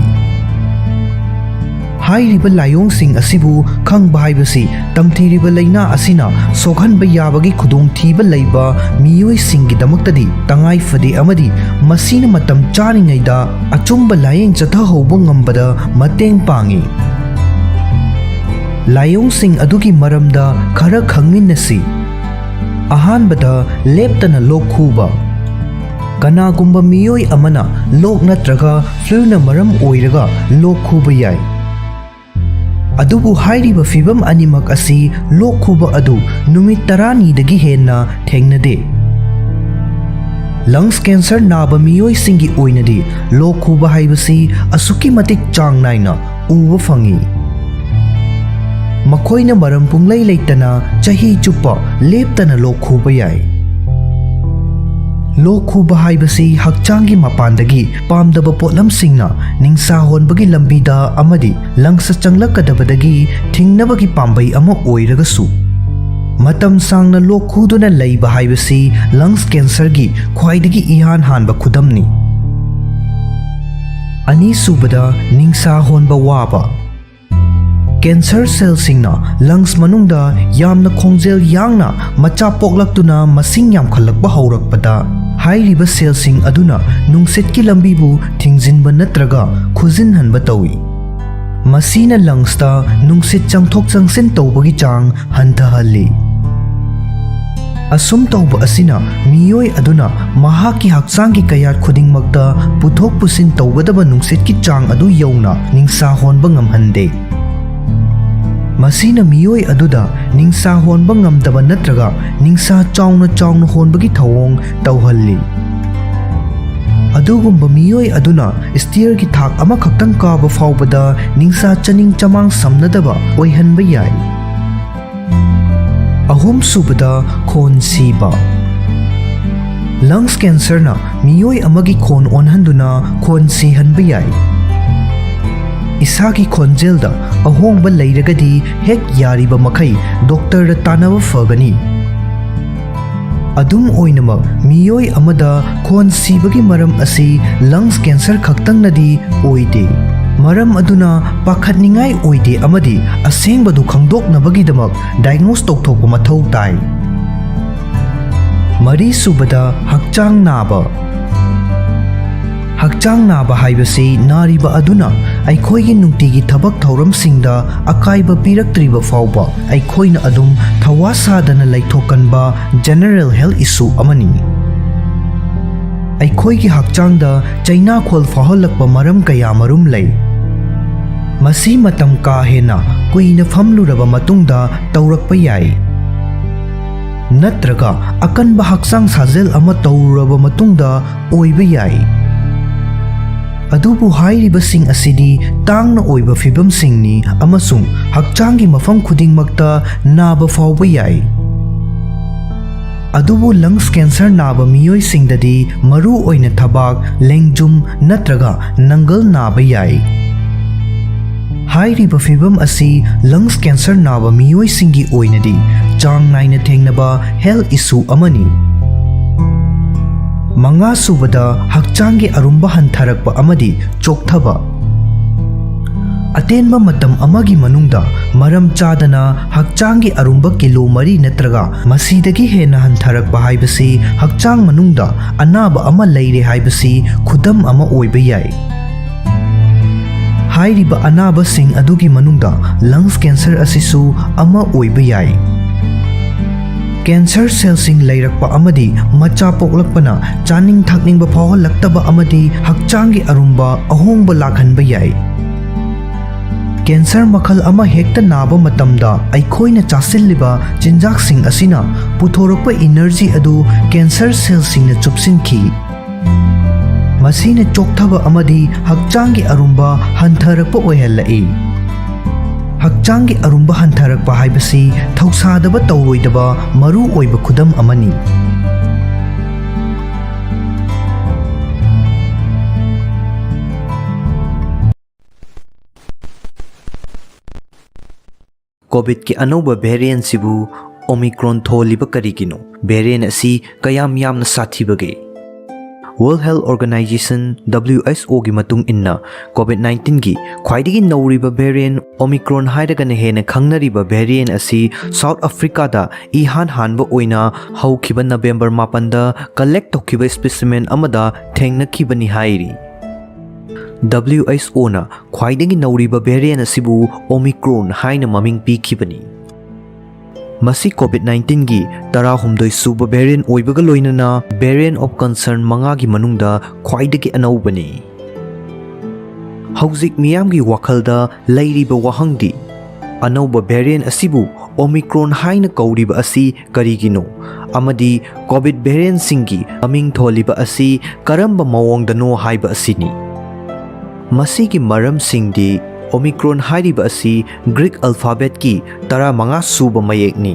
ꯍꯥꯏꯔꯤꯕ ꯂꯥꯏꯑꯣꯡꯁꯤꯡ ꯑꯁꯤꯕꯨ ꯈꯪꯕ ꯍꯥꯏꯕꯁꯤ ꯇꯝꯊꯤꯔꯤꯕ ꯂꯥꯏꯅꯥ ꯑꯁꯤꯅ ꯁꯣꯛꯍꯟꯕ ꯌꯥꯕꯒꯤ ꯈꯨꯗꯣꯡꯊꯤꯕ ꯂꯩꯕ ꯃꯤꯑꯣꯏꯁꯤꯡꯒꯤꯗꯃꯛꯇꯗꯤ ꯇꯉꯥꯏ ꯐꯗꯦ, ꯑꯃꯗꯤ ꯃꯁꯤꯅ ꯃꯇꯝ ꯆꯥꯔꯤꯉꯩꯗ ꯑꯆꯨꯝꯕ ꯂꯥꯌꯦꯡ ꯆꯠꯊꯍꯧꯕ ꯉꯝꯕꯗ ꯃꯇꯦꯡ ꯄꯥꯡꯏ꯫ ꯂꯥꯏꯑꯣꯡꯁꯤꯡ ꯑꯗꯨꯒꯤ ꯃꯔꯝꯗ ꯈꯔ ꯈꯪꯃꯤꯟꯅꯁꯤ꯫ ꯑꯍꯥꯟꯕꯗ, ꯂꯦꯞꯇꯅ ꯂꯣꯛ ꯈꯨꯕ꯫ ꯀꯅꯥꯒꯨꯝꯕ ꯃꯤꯑꯣꯏ ꯑꯃꯅ ꯂꯣꯛ ꯅꯠꯇ꯭ꯔꯒ ꯐ꯭ꯂꯨꯅ ꯃꯔꯝ ꯑꯣꯏꯔꯒ ꯂꯣꯛ ꯈꯨꯕ ꯌꯥꯏ꯫ ꯑꯗꯨꯕꯨ ꯍꯥꯏꯔꯤꯕ ꯐꯤꯚꯝ ꯑꯅꯤꯃꯛ ꯑꯁꯤ ꯂꯣꯛ ꯈꯨꯕ ꯑꯗꯨ ꯅꯨꯃꯤꯠ ꯇꯔꯥꯅꯤꯗꯒꯤ ꯍꯦꯟꯅ ꯊꯦꯡꯅꯗꯦ꯫ ꯂꯪꯁ ꯀꯦꯟꯁꯔ ꯅꯥꯕ ꯃꯤꯑꯣꯏꯁꯤꯡꯒꯤ ꯑꯣꯏꯅꯗꯤ ꯂꯣꯛ ꯈꯨꯕ ꯍꯥꯏꯕꯁꯤ ꯑꯁꯨꯛꯀꯤ ꯃꯇꯤꯛ ꯆꯥꯡ ꯅꯥꯏꯅ ꯎꯕ ꯐꯪꯏ꯫ ꯃꯈꯣꯏꯅ ꯃꯔꯝ ꯄꯨꯡꯂꯩ ꯂꯩꯇꯅ ꯆꯍꯤ ꯆꯨꯞꯄ ꯂꯦꯞꯇꯅ ꯂꯣꯛ ꯈꯨꯕ ꯌꯥꯏ꯫ ꯂꯣꯛ ꯈꯨꯕ ꯍꯥꯏꯕꯁꯤ ꯍꯛꯆꯥꯡꯒꯤ ꯃꯄꯥꯟꯗꯒꯤ ꯄꯥꯝꯗꯕ ꯄꯣꯠꯂꯝꯁꯤꯡꯅ ꯅꯤꯡꯁꯥ ꯍꯣꯟꯕꯒꯤ ꯂꯝꯕꯤꯗ ꯑꯃꯗꯤ ꯂꯪꯁꯇ ꯆꯪꯂꯛꯀꯗꯕꯗꯒꯤ ꯊꯤꯡꯅꯕꯒꯤ ꯄꯥꯝꯕꯩ ꯑꯃ ꯑꯣꯏꯔꯒꯁꯨ, ꯃꯇꯝ ꯁꯥꯡꯅ ꯂꯣꯛ ꯈꯨꯗꯨꯅ ꯂꯩꯕ ꯍꯥꯏꯕꯁꯤ ꯂꯪꯁ ꯀꯦꯟꯁꯔꯒꯤ ꯈ꯭ꯋꯥꯏꯗꯒꯤ ꯏꯍꯥꯟ ꯍꯥꯟꯕ ꯈꯨꯗꯝꯅꯤ꯫ ꯑꯅꯤꯁꯨꯕꯗ, ꯅꯤꯡꯁꯥ ꯍꯣꯟꯕ ꯋꯥꯕ꯫ ꯀꯦꯟꯁꯔ ꯁꯦꯜꯁꯤꯡꯅ ꯂꯪꯁ ꯃꯅꯨꯡꯗ ꯌꯥꯝꯅ ꯈꯣꯡꯖꯦꯜ ꯌꯥꯡꯅ ꯃꯆꯥ ꯄꯣꯛꯂꯛꯇꯨꯅ ꯃꯁꯤꯡ ꯌꯥꯝꯈꯠꯂꯛꯄ ꯍꯧꯔꯛꯄꯗ, ꯍꯥꯏꯔꯤꯕ ꯁꯦꯜꯁꯤꯡ ꯑꯗꯨꯅ ꯅꯨꯡꯁꯤꯠꯀꯤ ꯂꯝꯕꯤꯕꯨ ꯊꯤꯡꯖꯤꯟꯕ ꯅꯠꯇ꯭ꯔꯒ ꯈꯨꯖꯤꯟꯍꯟꯕ ꯇꯧꯏ꯫ ꯃꯁꯤꯅ ꯂꯪꯁꯇ ꯅꯨꯡꯁꯤꯠ ꯆꯪꯊꯣꯛ ꯆꯪꯁꯤꯟ ꯇꯧꯕꯒꯤ ꯆꯥꯡ ꯍꯟꯊꯍꯜꯂꯤ꯫ ꯑꯁꯨꯝ ꯇꯧꯕ ꯑꯁꯤꯅ ꯃꯤꯑꯣꯏ ꯑꯗꯨꯅ ꯃꯍꯥꯛꯀꯤ ꯍꯛꯆꯥꯡꯒꯤ ꯀꯌꯥꯠ ꯈꯨꯗꯤꯡꯃꯛꯇ ꯄꯨꯊꯣꯛ ꯄꯨꯁꯤꯟ ꯇꯧꯒꯗꯕ ꯅꯨꯡꯁꯤꯠꯀꯤ ꯆꯥꯡ ꯑꯗꯨ ꯌꯧꯅ ꯅꯤꯡꯁꯥ ꯍꯣꯟꯕ ꯉꯝꯍꯟꯗꯦ꯫ ꯃꯁꯤꯅ ꯃꯤꯑꯣꯏ ꯑꯗꯨꯗ ꯅꯤꯡꯁꯥ ꯍꯣꯟꯕ ꯉꯝꯗꯕ ꯅꯠꯇ꯭ꯔꯒ ꯅꯤꯡꯁꯥ ꯆꯥꯎꯅ ꯆꯥꯎꯅ ꯍꯣꯟꯕꯒꯤ ꯊꯧꯑꯣꯡ ꯇꯧꯍꯜꯂꯤ꯫ ꯑꯗꯨꯒꯨꯝꯕ ꯃꯤꯑꯣꯏ ꯑꯗꯨꯅ ꯁ꯭ꯇꯤꯌꯔꯒꯤ ꯊꯥꯛ ꯑꯃꯈꯛꯇꯪ ꯀꯥꯕ ꯐꯥꯎꯕꯗ ꯅꯤꯡꯁꯥ ꯆꯅꯤꯡ ꯆꯃꯥꯡ ꯁꯝꯅꯗꯕ ꯑꯣꯏꯍꯟꯕ ꯌꯥꯏ꯫ ꯑꯍꯨꯝꯁꯨꯕꯗ, ꯈꯣꯟ ꯁꯤꯕ꯫ ꯂꯪꯁ ꯀꯦꯟꯁꯔꯅ ꯃꯤꯑꯣꯏ ꯑꯃꯒꯤ ꯈꯣꯟ ꯑꯣꯟꯍꯟꯗꯨꯅ ꯈꯣꯟ ꯁꯤꯍꯟꯕ ꯌꯥꯏ꯫ ꯏꯁꯥꯒꯤ ꯈꯣꯟꯖꯦꯜꯗ ꯑꯍꯣꯡꯕ ꯂꯩꯔꯒꯗꯤ ꯍꯦꯛ ꯌꯥꯔꯤꯕ ꯃꯈꯩ ꯗꯣꯛꯇꯔꯗ ꯇꯥꯟꯅꯕ ꯐꯒꯅꯤ꯫ ꯑꯗꯨꯝ ꯑꯣꯏꯅꯃꯛ, ꯃꯤꯑꯣꯏ ꯑꯃꯗ ꯈꯣꯟ ꯁꯤꯕꯒꯤ ꯃꯔꯝ ꯑꯁꯤ lungs cancer ꯈꯛꯇꯪꯅꯗꯤ ꯑꯣꯏꯗꯦ꯫ ꯃꯔꯝ ꯑꯗꯨꯅ ꯄꯥꯈꯠꯅꯤꯡꯉꯥꯏ ꯑꯣꯏꯗꯦ ꯑꯃꯗꯤ ꯑꯁꯦꯡꯕꯗꯨ ꯈꯪꯗꯣꯛꯅꯕꯒꯤꯗꯃꯛ diagnose ꯇꯧꯊꯣꯛꯄ ꯃꯊꯧ ꯇꯥꯏ꯫ ꯃꯔꯤꯁꯨꯕꯗ, ꯍꯛꯆꯥꯡ ꯅꯥꯕ꯫ ꯍꯛꯆꯥꯡ ꯅꯥꯕ ꯍꯥꯏꯕꯁꯤ ꯅꯥꯔꯤꯕ ꯑꯗꯨꯅ ꯑꯩꯈꯣꯏꯒꯤ ꯅꯨꯡꯇꯤꯒꯤ ꯊꯕꯛ ꯊꯧꯔꯝꯁꯤꯡꯗ ꯑꯀꯥꯏꯕ ꯄꯤꯔꯛꯇ꯭ꯔꯤꯕ ꯐꯥꯎꯕ ꯑꯩꯈꯣꯏꯅ ꯑꯗꯨꯝ ꯊꯧꯋꯥ ꯁꯥꯗꯅ ꯂꯩꯊꯣꯛꯀꯟꯕ general health issue ꯑꯃꯅꯤ꯫ ꯑꯩꯈꯣꯏꯒꯤ ꯍꯛꯆꯥꯡꯗ ꯆꯩꯅꯥꯈꯣꯜ ꯐꯥꯎꯍꯜꯂꯛꯄ ꯃꯔꯝ ꯀꯌꯥ ꯃꯔꯨꯝ ꯂꯩ꯫ ꯃꯁꯤ ꯃꯇꯝ ꯀꯥ ꯍꯦꯟꯅ ꯀꯨꯏꯅ ꯐꯝꯂꯨꯔꯕ ꯃꯇꯨꯡꯗ ꯇꯧꯔꯛꯄ ꯌꯥꯏ, ꯅꯠꯇ꯭ꯔꯒ ꯑꯀꯟꯕ ꯍꯛꯆꯥꯡ ꯁꯥꯖꯦꯜ ꯑꯃ ꯇꯧꯔꯨꯔꯕ ꯃꯇꯨꯡꯗ ꯑꯣꯏꯕ ꯌꯥꯏ꯫ ꯑꯗꯨꯕꯨ ꯍꯥꯏꯔꯤꯕꯁꯤꯡ ꯑꯁꯤꯗꯤ ꯇꯥꯡꯅ ꯑꯣꯏꯕ ꯐꯤꯚꯝꯁꯤꯡꯅꯤ ꯑꯃꯁꯨꯡ ꯍꯛꯆꯥꯡꯒꯤ ꯃꯐꯝ ꯈꯨꯗꯤꯡꯃꯛꯇ ꯅꯥꯕ ꯐꯥꯎꯕ ꯌꯥꯏ꯫ ꯑꯗꯨꯕꯨ lungs cancer ꯅꯥꯕ ꯃꯤꯑꯣꯏꯁꯤꯡꯗꯗꯤ ꯃꯔꯨ ꯑꯣꯏꯅ ꯊꯕꯥꯛ, ꯂꯦꯡꯖꯨꯝ ꯅꯠꯇ꯭ꯔꯒ ꯅꯪꯒꯜ ꯅꯥꯕ ꯌꯥꯏ꯫ ꯍꯥꯏꯔꯤꯕ ꯐꯤꯚꯝ ꯑꯁꯤ lungs cancer ꯅꯥꯕ ꯃꯤꯑꯣꯏꯁꯤꯡꯒꯤ ꯑꯣꯏꯅꯗꯤ ꯆꯥꯡ ꯅꯥꯏꯅ ꯊꯦꯡꯅꯕ health issue ꯑꯃꯅꯤ꯫ ꯃꯉꯥꯁꯨꯕꯗ, ꯍꯛꯆꯥꯡꯒꯤ ꯑꯔꯨꯝꯕ ꯍꯟꯊꯔꯛꯄ ꯑꯃꯗꯤ ꯆꯣꯛꯊꯕ꯫ ꯑꯇꯦꯟꯕ ꯃꯇꯝ ꯑꯃꯒꯤ ꯃꯅꯨꯡꯗ ꯃꯔꯝ ꯆꯥꯗꯅ ꯍꯛꯆꯥꯡꯒꯤ ꯑꯔꯨꯝꯕ ꯀꯤꯂꯣ ꯃꯔꯤ ꯅꯠꯇ꯭ꯔꯒ ꯃꯁꯤꯗꯒꯤ ꯍꯦꯟꯅ ꯍꯟꯊꯔꯛꯄ ꯍꯥꯏꯕꯁꯤ ꯍꯛꯆꯥꯡ ꯃꯅꯨꯡꯗ ꯑꯅꯥꯕ ꯑꯃ ꯂꯩꯔꯦ ꯍꯥꯏꯕꯁꯤ ꯈꯨꯗꯝ ꯑꯃ ꯑꯣꯏꯕ ꯌꯥꯏ꯫ ꯍꯥꯏꯔꯤꯕ ꯑꯅꯥꯕꯁꯤꯡ ꯑꯗꯨꯒꯤ ꯃꯅꯨꯡꯗ lungs cancer ꯑꯁꯤꯁꯨ ꯑꯃ ꯑꯣꯏꯕ ꯌꯥꯏ꯫ Cancer cellꯁꯤꯡ ꯂꯩꯔꯛꯄ ꯑꯃꯗꯤ ꯃꯆꯥ ꯄꯣꯛꯂꯛꯄꯅ ꯆꯥꯅꯤꯡ ꯊꯛꯅꯤꯡꯕ ꯐꯥꯎꯍꯜꯂꯛꯇꯕ ꯑꯃꯗꯤ ꯍꯛꯆꯥꯡꯒꯤ ꯑꯔꯨꯝꯕ ꯑꯍꯣꯡꯕ ꯂꯥꯛꯍꯟꯕ ꯌꯥꯏ꯫ Cancer ꯃꯈꯜ ꯑꯃ ꯍꯦꯛꯇ ꯅꯥꯕ ꯃꯇꯝꯗ ꯑꯩꯈꯣꯏꯅ ꯆꯥꯁꯤꯜꯂꯤꯕ ꯆꯤꯟꯖꯥꯛꯁꯤꯡ ꯑꯁꯤꯅ ꯄꯨꯊꯣꯔꯛꯄ energy ꯑꯗꯨ cancer cellꯁꯤꯡꯅ ꯆꯨꯞꯁꯤꯟꯈꯤ꯫ ꯃꯁꯤꯅ ꯆꯣꯛꯊꯕ ꯑꯃꯗꯤ ꯍꯛꯆꯥꯡꯒꯤ ꯑꯔꯨꯝꯕ ꯍꯟꯊꯔꯛꯄ ꯑꯣꯏꯍꯜꯂꯛꯏ꯫ ꯍꯛꯆꯥꯡꯒꯤ ꯑꯔꯨꯝꯕ ꯍꯟꯊꯔꯛꯄ ꯍꯥꯏꯕꯁꯤ ꯊꯧꯁꯥꯗꯕ ꯇꯧꯔꯣꯏꯗꯕ ꯃꯔꯨ ꯑꯣꯏꯕ ꯈꯨꯗꯝ ꯑꯃꯅꯤ꯫ ꯀꯣꯚꯤꯗꯀꯤ ꯑꯅꯧꯕ variantꯁꯤꯕꯨ Omicron ꯊꯣꯜꯂꯤꯕ ꯀꯔꯤꯒꯤꯅꯣ? Variant ꯑꯁꯤ ꯀꯌꯥꯝ ꯌꯥꯝꯅ ꯁꯥꯊꯤꯕꯒꯦ? World Health Organization, W H O ꯒꯤ ꯃꯇꯨꯡ ꯏꯟꯅ, COVID nineteen ꯒꯤ ꯈ꯭ꯋꯥꯏꯗꯒꯤ ꯅꯧꯔꯤꯕ variant Omicron ꯍꯥꯏꯔꯒꯅ ꯍꯦꯟꯅ ꯈꯪꯅꯔꯤꯕ variant ꯑꯁꯤ South Africa ꯗ ꯏꯍꯥꯟ ꯍꯥꯟꯕ ꯑꯣꯏꯅ ꯍꯧꯈꯤꯕ November ꯃꯥꯄꯟꯗ collect ꯇꯧꯈꯤꯕ specimen ꯑꯃꯗ ꯊꯦꯡꯅꯈꯤꯕꯅꯤ ꯍꯥꯏꯔꯤ꯫ W H O ꯅ ꯈ꯭ꯋꯥꯏꯗꯒꯤ ꯅꯧꯔꯤꯕ variant ꯑꯁꯤꯕꯨ Omicron ꯍꯥꯏꯅ ꯃꯃꯤꯡ ꯄꯤꯈꯤꯕꯅꯤ꯫ ꯃꯁꯤ COVID nineteen ꯒꯤ ꯇꯔꯥꯍꯨꯝꯗꯣꯏ ꯁꯨꯕ variant ꯑꯣꯏꯕꯒ ꯂꯣꯏꯅꯅ variant of concern ꯃꯉꯥꯒꯤ ꯃꯅꯨꯡꯗ ꯈ꯭ꯋꯥꯏꯗꯒꯤ ꯑꯅꯧꯕꯅꯤ꯫ ꯍꯧꯖꯤꯛ ꯃꯤꯌꯥꯝꯒꯤ ꯋꯥꯈꯜꯗ ꯂꯩꯔꯤꯕ ꯋꯥꯍꯪꯗꯤ, ꯑꯅꯧꯕ variant ꯑꯁꯤꯕꯨ Omicron ꯍꯥꯏꯅ ꯀꯧꯔꯤꯕ ꯑꯁꯤ ꯀꯔꯤꯒꯤꯅꯣ? ꯑꯃꯗꯤ COVID variant ꯁꯤꯡꯒꯤ ꯃꯃꯤꯡ ꯊꯣꯜꯂꯤꯕ ꯑꯁꯤ ꯀꯔꯝꯕ ꯃꯑꯣꯡꯗꯅꯣ ꯍꯥꯏꯕ ꯑꯁꯤꯅꯤ꯫ ꯃꯁꯤꯒꯤ ꯃꯔꯝꯁꯤꯡꯗꯤ, Omicron ꯍꯥꯏꯔꯤꯕ ꯑꯁꯤ Greek alphabet ꯀꯤ ꯇꯔꯥꯃꯉꯥ ꯁꯨꯕ ꯃꯌꯦꯛꯅꯤ꯫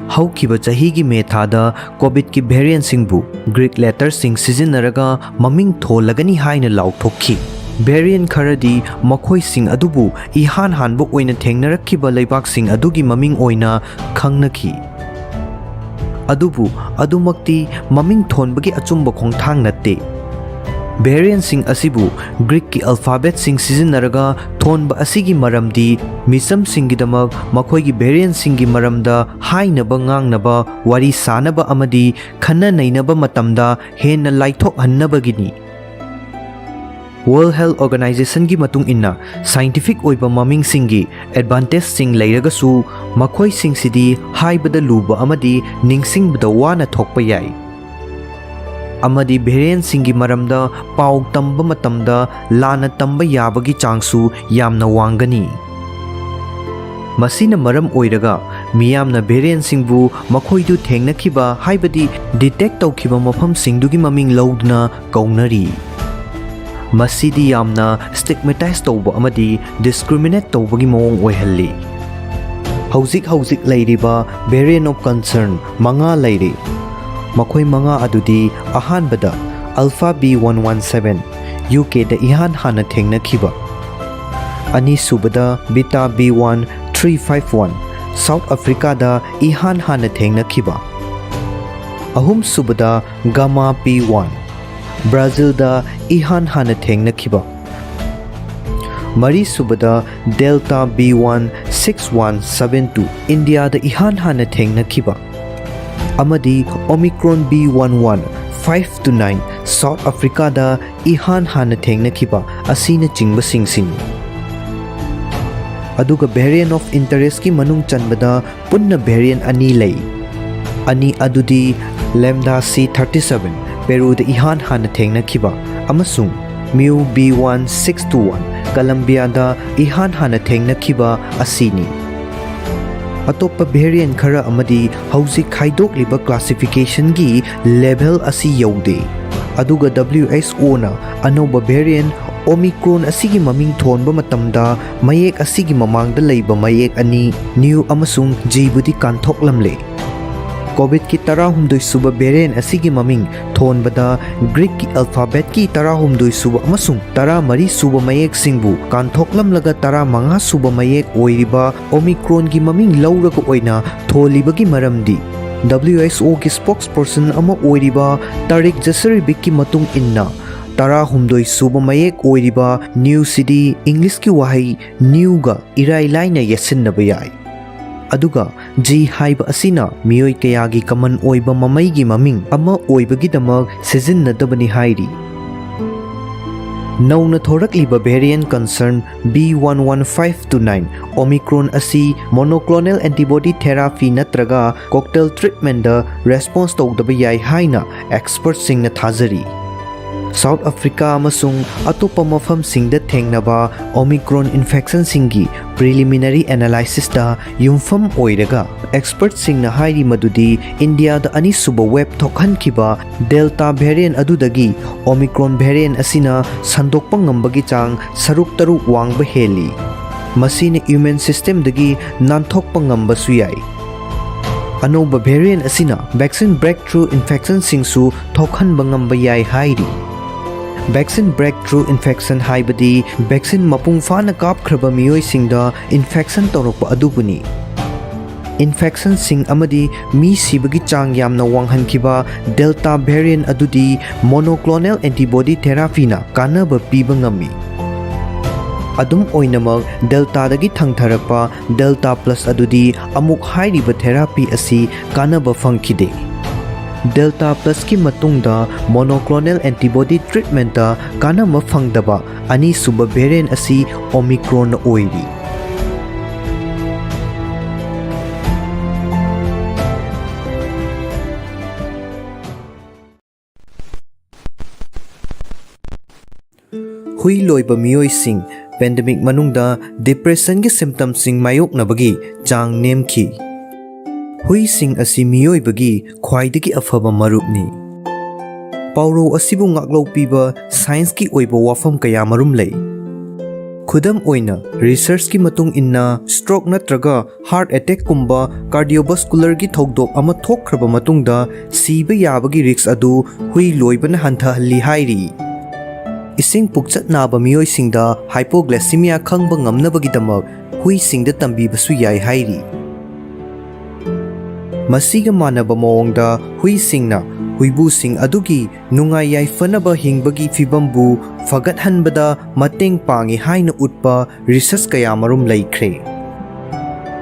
ꯍꯧꯈꯤꯕ ꯆꯍꯤꯒꯤ May ꯊꯥꯗ COVID ꯀꯤ variant ꯁꯤꯡꯕꯨ Greek letter ꯁꯤꯡ ꯁꯤꯖꯤꯟꯅꯔꯒ ꯃꯃꯤꯡ ꯊꯣꯜꯂꯒꯅꯤ ꯍꯥꯏꯅ ꯂꯥꯎꯊꯣꯛꯈꯤ꯫ Variant ꯈꯔꯗꯤ ꯃꯈꯣꯏꯁꯤꯡ ꯑꯗꯨꯕꯨ ꯏꯍꯥꯟ ꯍꯥꯟꯕ ꯑꯣꯏꯅ ꯊꯦꯡꯅꯔꯛꯈꯤꯕ ꯂꯩꯕꯥꯛꯁꯤꯡ ꯑꯗꯨꯒꯤ ꯃꯃꯤꯡ ꯑꯣꯏꯅ ꯈꯪꯅꯈꯤ꯫ ꯑꯗꯨꯕꯨ ꯑꯗꯨꯃꯛꯇꯤ ꯃꯃꯤꯡ ꯊꯣꯟꯕꯒꯤ ꯑꯆꯨꯝꯕ ꯈꯣꯡꯊꯥꯡ ꯅꯠꯇꯦ꯫ Variant ꯁꯤꯡ ꯑꯁꯤꯕꯨ Greek ꯀꯤ alphabet ꯁꯤꯡ ꯁꯤꯖꯤꯟꯅꯔꯒ ꯊꯣꯟꯕ ꯑꯁꯤꯒꯤ ꯃꯔꯝꯗꯤ, ꯃꯤꯆꯝꯁꯤꯡꯒꯤꯗꯃꯛ ꯃꯈꯣꯏꯒꯤ variant ꯁꯤꯡꯒꯤ ꯃꯔꯝꯗ ꯍꯥꯏꯅꯕ, ꯉꯥꯡꯅꯕ, ꯋꯥꯔꯤ ꯁꯥꯅꯕ ꯑꯃꯗꯤ ꯈꯟꯅ ꯅꯩꯅꯕ ꯃꯇꯝꯗ ꯍꯦꯟꯅ ꯂꯥꯏꯊꯣꯛꯍꯟꯅꯕꯒꯤꯅꯤ꯫ World Health Organization ꯒꯤ ꯃꯇꯨꯡ ꯏꯟꯅ, scientific ꯑꯣꯏꯕ ꯃꯃꯤꯡꯁꯤꯡꯒꯤ advantage ꯁꯤꯡ ꯂꯩꯔꯒꯁꯨ, ꯃꯈꯣꯏꯁꯤꯡꯁꯤꯗꯤ ꯍꯥꯏꯕꯗ ꯂꯨꯕ ꯑꯃꯗꯤ ꯅꯤꯡꯁꯤꯡꯕꯗ ꯋꯥꯅ ꯊꯣꯛꯄ ꯌꯥꯏ꯫ ꯑꯃꯗꯤ variant ꯁꯤꯡꯒꯤ ꯃꯔꯝꯗ ꯄꯥꯎ ꯇꯝꯕ ꯃꯇꯝꯗ ꯂꯥꯟꯅ ꯇꯝꯕ ꯌꯥꯕꯒꯤ ꯆꯥꯡꯁꯨ ꯌꯥꯝꯅ ꯋꯥꯡꯒꯅꯤ꯫ ꯃꯁꯤꯅ ꯃꯔꯝ ꯑꯣꯏꯔꯒ, ꯃꯤꯌꯥꯝꯅ variant ꯁꯤꯡꯕꯨ ꯃꯈꯣꯏꯗꯨ ꯊꯦꯡꯅꯈꯤꯕ, ꯍꯥꯏꯕꯗꯤ detect ꯇꯧꯈꯤꯕ ꯃꯐꯝꯁꯤꯡꯗꯨꯒꯤ ꯃꯃꯤꯡ ꯂꯧꯗꯨꯅ ꯀꯧꯅꯔꯤ꯫ ꯃꯁꯤꯗꯤ ꯌꯥꯝꯅ stigmatize ꯇꯧꯕ ꯑꯃꯗꯤ discriminate ꯇꯧꯕꯒꯤ ꯃꯑꯣꯡ ꯑꯣꯏꯍꯜꯂꯤ꯫ ꯍꯧꯖꯤꯛ ꯍꯧꯖꯤꯛ ꯂꯩꯔꯤꯕ variant of concern ꯃꯉꯥ ꯂꯩꯔꯤ꯫ ꯃꯈꯣꯏ ꯃꯉꯥ ꯑꯗꯨꯗꯤ, ꯑꯍꯥꯟꯕꯗ, Alpha B one one seven, U K ꯗ ꯏꯍꯥꯟ ꯍꯥꯟꯅ ꯊꯦꯡꯅꯈꯤꯕ꯫ ꯑꯅꯤꯁꯨꯕꯗ, Beta B one three five one, South ꯑꯐ꯭ꯔꯤꯀꯥꯗ ꯏꯍꯥꯟ ꯍꯥꯟꯅ ꯊꯦꯡꯅꯈꯤꯕ꯫ ꯑꯍꯨꯝꯁꯨꯕꯗ ꯒꯥꯃꯥ ꯄꯤ ꯋꯥꯟ, ꯕ꯭ꯔꯥꯖꯤꯜꯗ ꯏꯍꯥꯟ ꯍꯥꯟꯅ ꯊꯦꯡꯅꯈꯤꯕ꯫ ꯃꯔꯤꯁꯨꯕꯗ delta B one six one seven two, ꯏꯟꯗꯤꯌꯥꯗ ꯏꯍꯥꯟ ꯍꯥꯟꯅ ꯊꯦꯡꯅꯈꯤꯕ꯫ ꯑꯃꯗꯤ omicron B one one five two nine, South ꯑꯐ꯭ꯔꯤꯀꯥꯗ ꯏꯍꯥꯟ ꯍꯥꯟꯅ ꯊꯦꯡꯅꯈꯤꯕ ꯑꯁꯤꯅꯆꯤꯡꯕꯁꯤꯡꯁꯤꯅꯤ꯫ ꯑꯗꯨꯒ variant of interestꯀꯤ ꯃꯅꯨꯡ ꯆꯟꯕꯗ ꯄꯨꯟꯅ variant ꯑꯅꯤ ꯂꯩ꯫ ꯑꯅꯤ ꯑꯗꯨꯗꯤ ꯂꯦꯝꯗꯥ ꯁꯤ ꯊꯥꯔꯇꯤ ꯁꯕꯦꯟ, ꯄꯦꯔꯨꯗ ꯏꯍꯥꯟ ꯍꯥꯟꯅ ꯊꯦꯡꯅꯈꯤꯕ, ꯑꯃꯁꯨꯡ mu B one six two one, ꯀꯂꯝꯕꯤꯌꯥꯗ ꯏꯍꯥꯟ ꯍꯥꯟꯅ ꯊꯦꯡꯅꯈꯤꯕ ꯑꯁꯤꯅꯤ꯫ ꯑꯇꯣꯞꯄ variant ꯈꯔ ꯑꯃꯗꯤ ꯍꯧꯖꯤꯛ ꯈꯥꯏꯗꯣꯛꯂꯤꯕ classificationꯒꯤ level ꯑꯁꯤ ꯌꯧꯗꯦ꯫ ꯑꯗꯨꯒ W H O ꯅ ꯑꯅꯧꯕ variant Omicron ꯑꯁꯤꯒꯤ ꯃꯃꯤꯡ ꯊꯣꯟꯕ ꯃꯇꯝꯗ ꯃꯌꯦꯛ ꯑꯁꯤꯒꯤ ꯃꯃꯥꯡꯗ ꯂꯩꯕ ꯃꯌꯦꯛ ꯑꯅꯤ, new ꯑꯃꯁꯨꯡ ꯖꯤꯕꯨꯗꯤ ꯀꯥꯟꯊꯣꯛꯂꯝꯂꯦ꯫ COVIDꯀꯤ ꯇꯔꯥꯍꯨꯝꯗꯣꯏ ꯁꯨꯕ variant ꯑꯁꯤꯒꯤ ꯃꯃꯤꯡ ꯊꯣꯟꯕꯗ Greekꯀꯤ alphabetꯀꯤ ꯇꯔꯥꯍꯨꯝꯗꯣꯏ ꯁꯨꯕ ꯑꯃꯁꯨꯡ ꯇꯔꯥꯃꯔꯤ ꯁꯨꯕ ꯃꯌꯦꯛꯁꯤꯡꯕꯨ ꯀꯥꯟꯊꯣꯛꯂꯝꯂꯒ ꯇꯔꯥꯃꯉꯥ ꯁꯨꯕ ꯃꯌꯦꯛ ꯑꯣꯏꯔꯤꯕ Omicronꯒꯤ ꯃꯃꯤꯡ ꯂꯧꯔꯒ ꯑꯣꯏꯅ ꯊꯣꯜꯂꯤꯕꯒꯤ ꯃꯔꯝꯗꯤ, W H Oꯒꯤ spokesperson ꯑꯃ ꯑꯣꯏꯔꯤꯕ ꯇꯥꯔꯤꯛ ꯖꯁꯔꯤꯕꯤꯛꯀꯤ ꯃꯇꯨꯡ ꯏꯟꯅ, ꯇꯔꯥꯍꯨꯝꯗꯣꯏ ꯁꯨꯕ ꯃꯌꯦꯛ ꯑꯣꯏꯔꯤꯕ newꯁꯤꯗꯤ Englishꯀꯤ ꯋꯥꯍꯩ newꯒ ꯏꯔꯥꯏ ꯂꯥꯏꯅ ꯌꯦꯠꯁꯤꯟꯅꯕ ꯌꯥꯏ꯫ ꯑꯗꯨꯒ G ꯍꯥꯏꯕ ꯑꯁꯤꯅ ꯃꯤꯑꯣꯏ ꯀꯌꯥꯒꯤ common ꯑꯣꯏꯕ ꯃꯃꯩꯒꯤ ꯃꯃꯤꯡ ꯑꯃ ꯑꯣꯏꯕꯒꯤꯗꯃꯛ ꯁꯤꯖꯤꯟꯅꯗꯕꯅꯤ ꯍꯥꯏꯔꯤ꯫ ꯅꯧꯅ ꯊꯣꯔꯛꯂꯤꯕ variant concern B one one five two nine Omicron ꯑꯁꯤ monoclonal antibody therapy ꯅꯠꯇ꯭ꯔꯒ cocktail treatmentꯗ response ꯇꯧꯗꯕ ꯌꯥꯏ ꯍꯥꯏꯅ expertꯁꯤꯡꯅ ꯊꯥꯖꯔꯤ꯫ ꯁꯥꯎꯠ ꯑꯐ꯭ꯔꯤꯀꯥ ꯑꯃꯁꯨꯡ ꯑꯇꯣꯞꯄ ꯃꯐꯝꯁꯤꯡꯗ ꯊꯦꯡꯅꯕ Omicron infectionꯁꯤꯡꯒꯤ preliminary analysisꯇ ꯌꯨꯝꯐꯝ ꯑꯣꯏꯔꯒ, expertꯁꯤꯡꯅ ꯍꯥꯏꯔꯤ ꯃꯗꯨꯗꯤ ꯏꯟꯗꯤꯌꯥꯗ ꯑꯅꯤꯁꯨꯕ wave ꯊꯣꯛꯍꯟꯈꯤꯕ Delta variant ꯑꯗꯨꯗꯒꯤ Omicron variant ꯑꯁꯤꯅ ꯁꯟꯗꯣꯛꯄ ꯉꯝꯕꯒꯤ ꯆꯥꯡ ꯁꯔꯨꯛ ꯇꯔꯨꯛ ꯋꯥꯡꯕ ꯍꯦꯜꯂꯤ꯫ ꯃꯁꯤꯅ immune systemꯗꯒꯤ ꯅꯥꯟꯊꯣꯛꯄ ꯉꯝꯕꯁꯨ ꯌꯥꯏ꯫ ꯑꯅꯧꯕ variant ꯑꯁꯤꯅ vaccine breakthrough infectionꯁꯤꯡꯁꯨ ꯊꯣꯛꯍꯟꯕ ꯉꯝꯕ ꯌꯥꯏ ꯍꯥꯏꯔꯤ꯫ Vaccine breakthrough infection ꯍꯥꯏꯕꯗꯤ vaccine ꯃꯄꯨꯡ ꯐꯥꯅ ꯀꯥꯞꯈ꯭ꯔꯕ ꯃꯤꯑꯣꯏꯁꯤꯡꯗ infection ꯇꯧꯔꯛꯄ ꯑꯗꯨꯕꯨꯅꯤ꯫ Infectionꯁꯤꯡ ꯑꯃꯗꯤ ꯃꯤ ꯁꯤꯕꯒꯤ ꯆꯥꯡ ꯌꯥꯝꯅ ꯋꯥꯡꯍꯟꯈꯤꯕ Delta variant ꯑꯗꯨꯗꯤ monoclonal antibody therapyꯅ ꯀꯥꯟꯅꯕ ꯄꯤꯕ ꯉꯝꯃꯤ꯫ ꯑꯗꯨꯝ ꯑꯣꯏꯅꯃꯛ, Deltaꯗꯒꯤ ꯊꯪꯊꯔꯛꯄ Delta Plus ꯑꯗꯨꯗꯤ ꯑꯃꯨꯛ ꯍꯥꯏꯔꯤꯕ therapy ꯑꯁꯤ ꯀꯥꯟꯅꯕ ꯐꯪꯈꯤꯗꯦ꯫ Delta Plusꯀꯤ ꯃꯇꯨꯡꯗ monoclonal antibody treatmentꯇ ꯀꯥꯟꯅꯕ ꯐꯪꯗꯕ ꯑꯅꯤꯁꯨꯕ variant ꯑꯁꯤ Omicronꯅ ꯑꯣꯏꯔꯤ꯫ ꯍꯨꯏ ꯂꯣꯏꯕ ꯃꯤꯑꯣꯏꯁꯤꯡ pandemic ꯃꯅꯨꯡꯗ depressionꯒꯤ symptomꯁꯤꯡ ꯃꯥꯌꯣꯛꯅꯕꯒꯤ ꯆꯥꯡ ꯅꯦꯝꯈꯤ꯫ ꯍꯨꯏꯁꯤꯡ ꯑꯁꯤ ꯃꯤꯑꯣꯏꯕꯒꯤ ꯈ꯭ꯋꯥꯏꯗꯒꯤ ꯑꯐꯕ ꯃꯔꯨꯞꯅꯤ꯫ ꯄꯥꯎꯔꯧ ꯑꯁꯤꯕꯨ ꯉꯥꯛꯂꯧ ꯄꯤꯕ scienceꯀꯤ ꯑꯣꯏꯕ ꯋꯥꯐꯝ ꯀꯌꯥꯃꯔꯨꯝ ꯂꯩ꯫ ꯈꯨꯗꯝ ꯑꯣꯏꯅ, researchꯀꯤ ꯃꯇꯨꯡ ꯏꯟꯅ, stroke ꯅꯠꯇ꯭ꯔꯒ heart attackꯀꯨꯝꯕ cardiovascularꯒꯤ ꯊꯧꯗꯣꯛ ꯑꯃ ꯊꯣꯛꯈ꯭ꯔꯕ ꯃꯇꯨꯡꯗ ꯁꯤꯕ ꯌꯥꯕꯒꯤ risk ꯑꯗꯨ ꯍꯨꯏ ꯂꯣꯏꯕꯅ ꯍꯟꯊꯍꯜꯂꯤ ꯍꯥꯏꯔꯤ꯫ ꯏꯁꯤꯡ ꯄꯨꯛꯆꯠ ꯅꯥꯕ ꯃꯤꯑꯣꯏꯁꯤꯡꯗ hypoglycemia ꯈꯪꯕ ꯉꯝꯅꯕꯒꯤꯗꯃꯛ ꯍꯨꯏꯁꯤꯡꯗ ꯇꯝꯕꯤꯕꯁꯨ ꯌꯥꯏ ꯍꯥꯏꯔꯤ꯫ ꯃꯁꯤꯒ ꯃꯥꯟꯅꯕ ꯃꯑꯣꯡꯗ, ꯍꯨꯏꯁꯤꯡꯅ ꯍꯨꯏꯕꯨꯁꯤꯡ ꯑꯗꯨꯒꯤ ꯅꯨꯡꯉꯥꯏ ꯌꯥꯏꯐꯅꯕ ꯍꯤꯡꯕꯒꯤ ꯐꯤꯕꯝꯕꯨ ꯐꯒꯠꯍꯟꯕꯗ ꯃꯇꯦꯡ ꯄꯥꯡꯏ ꯍꯥꯏꯅ ꯎꯠꯄ research ꯀꯌꯥꯃꯔꯨꯝ ꯂꯩꯈ꯭ꯔꯦ꯫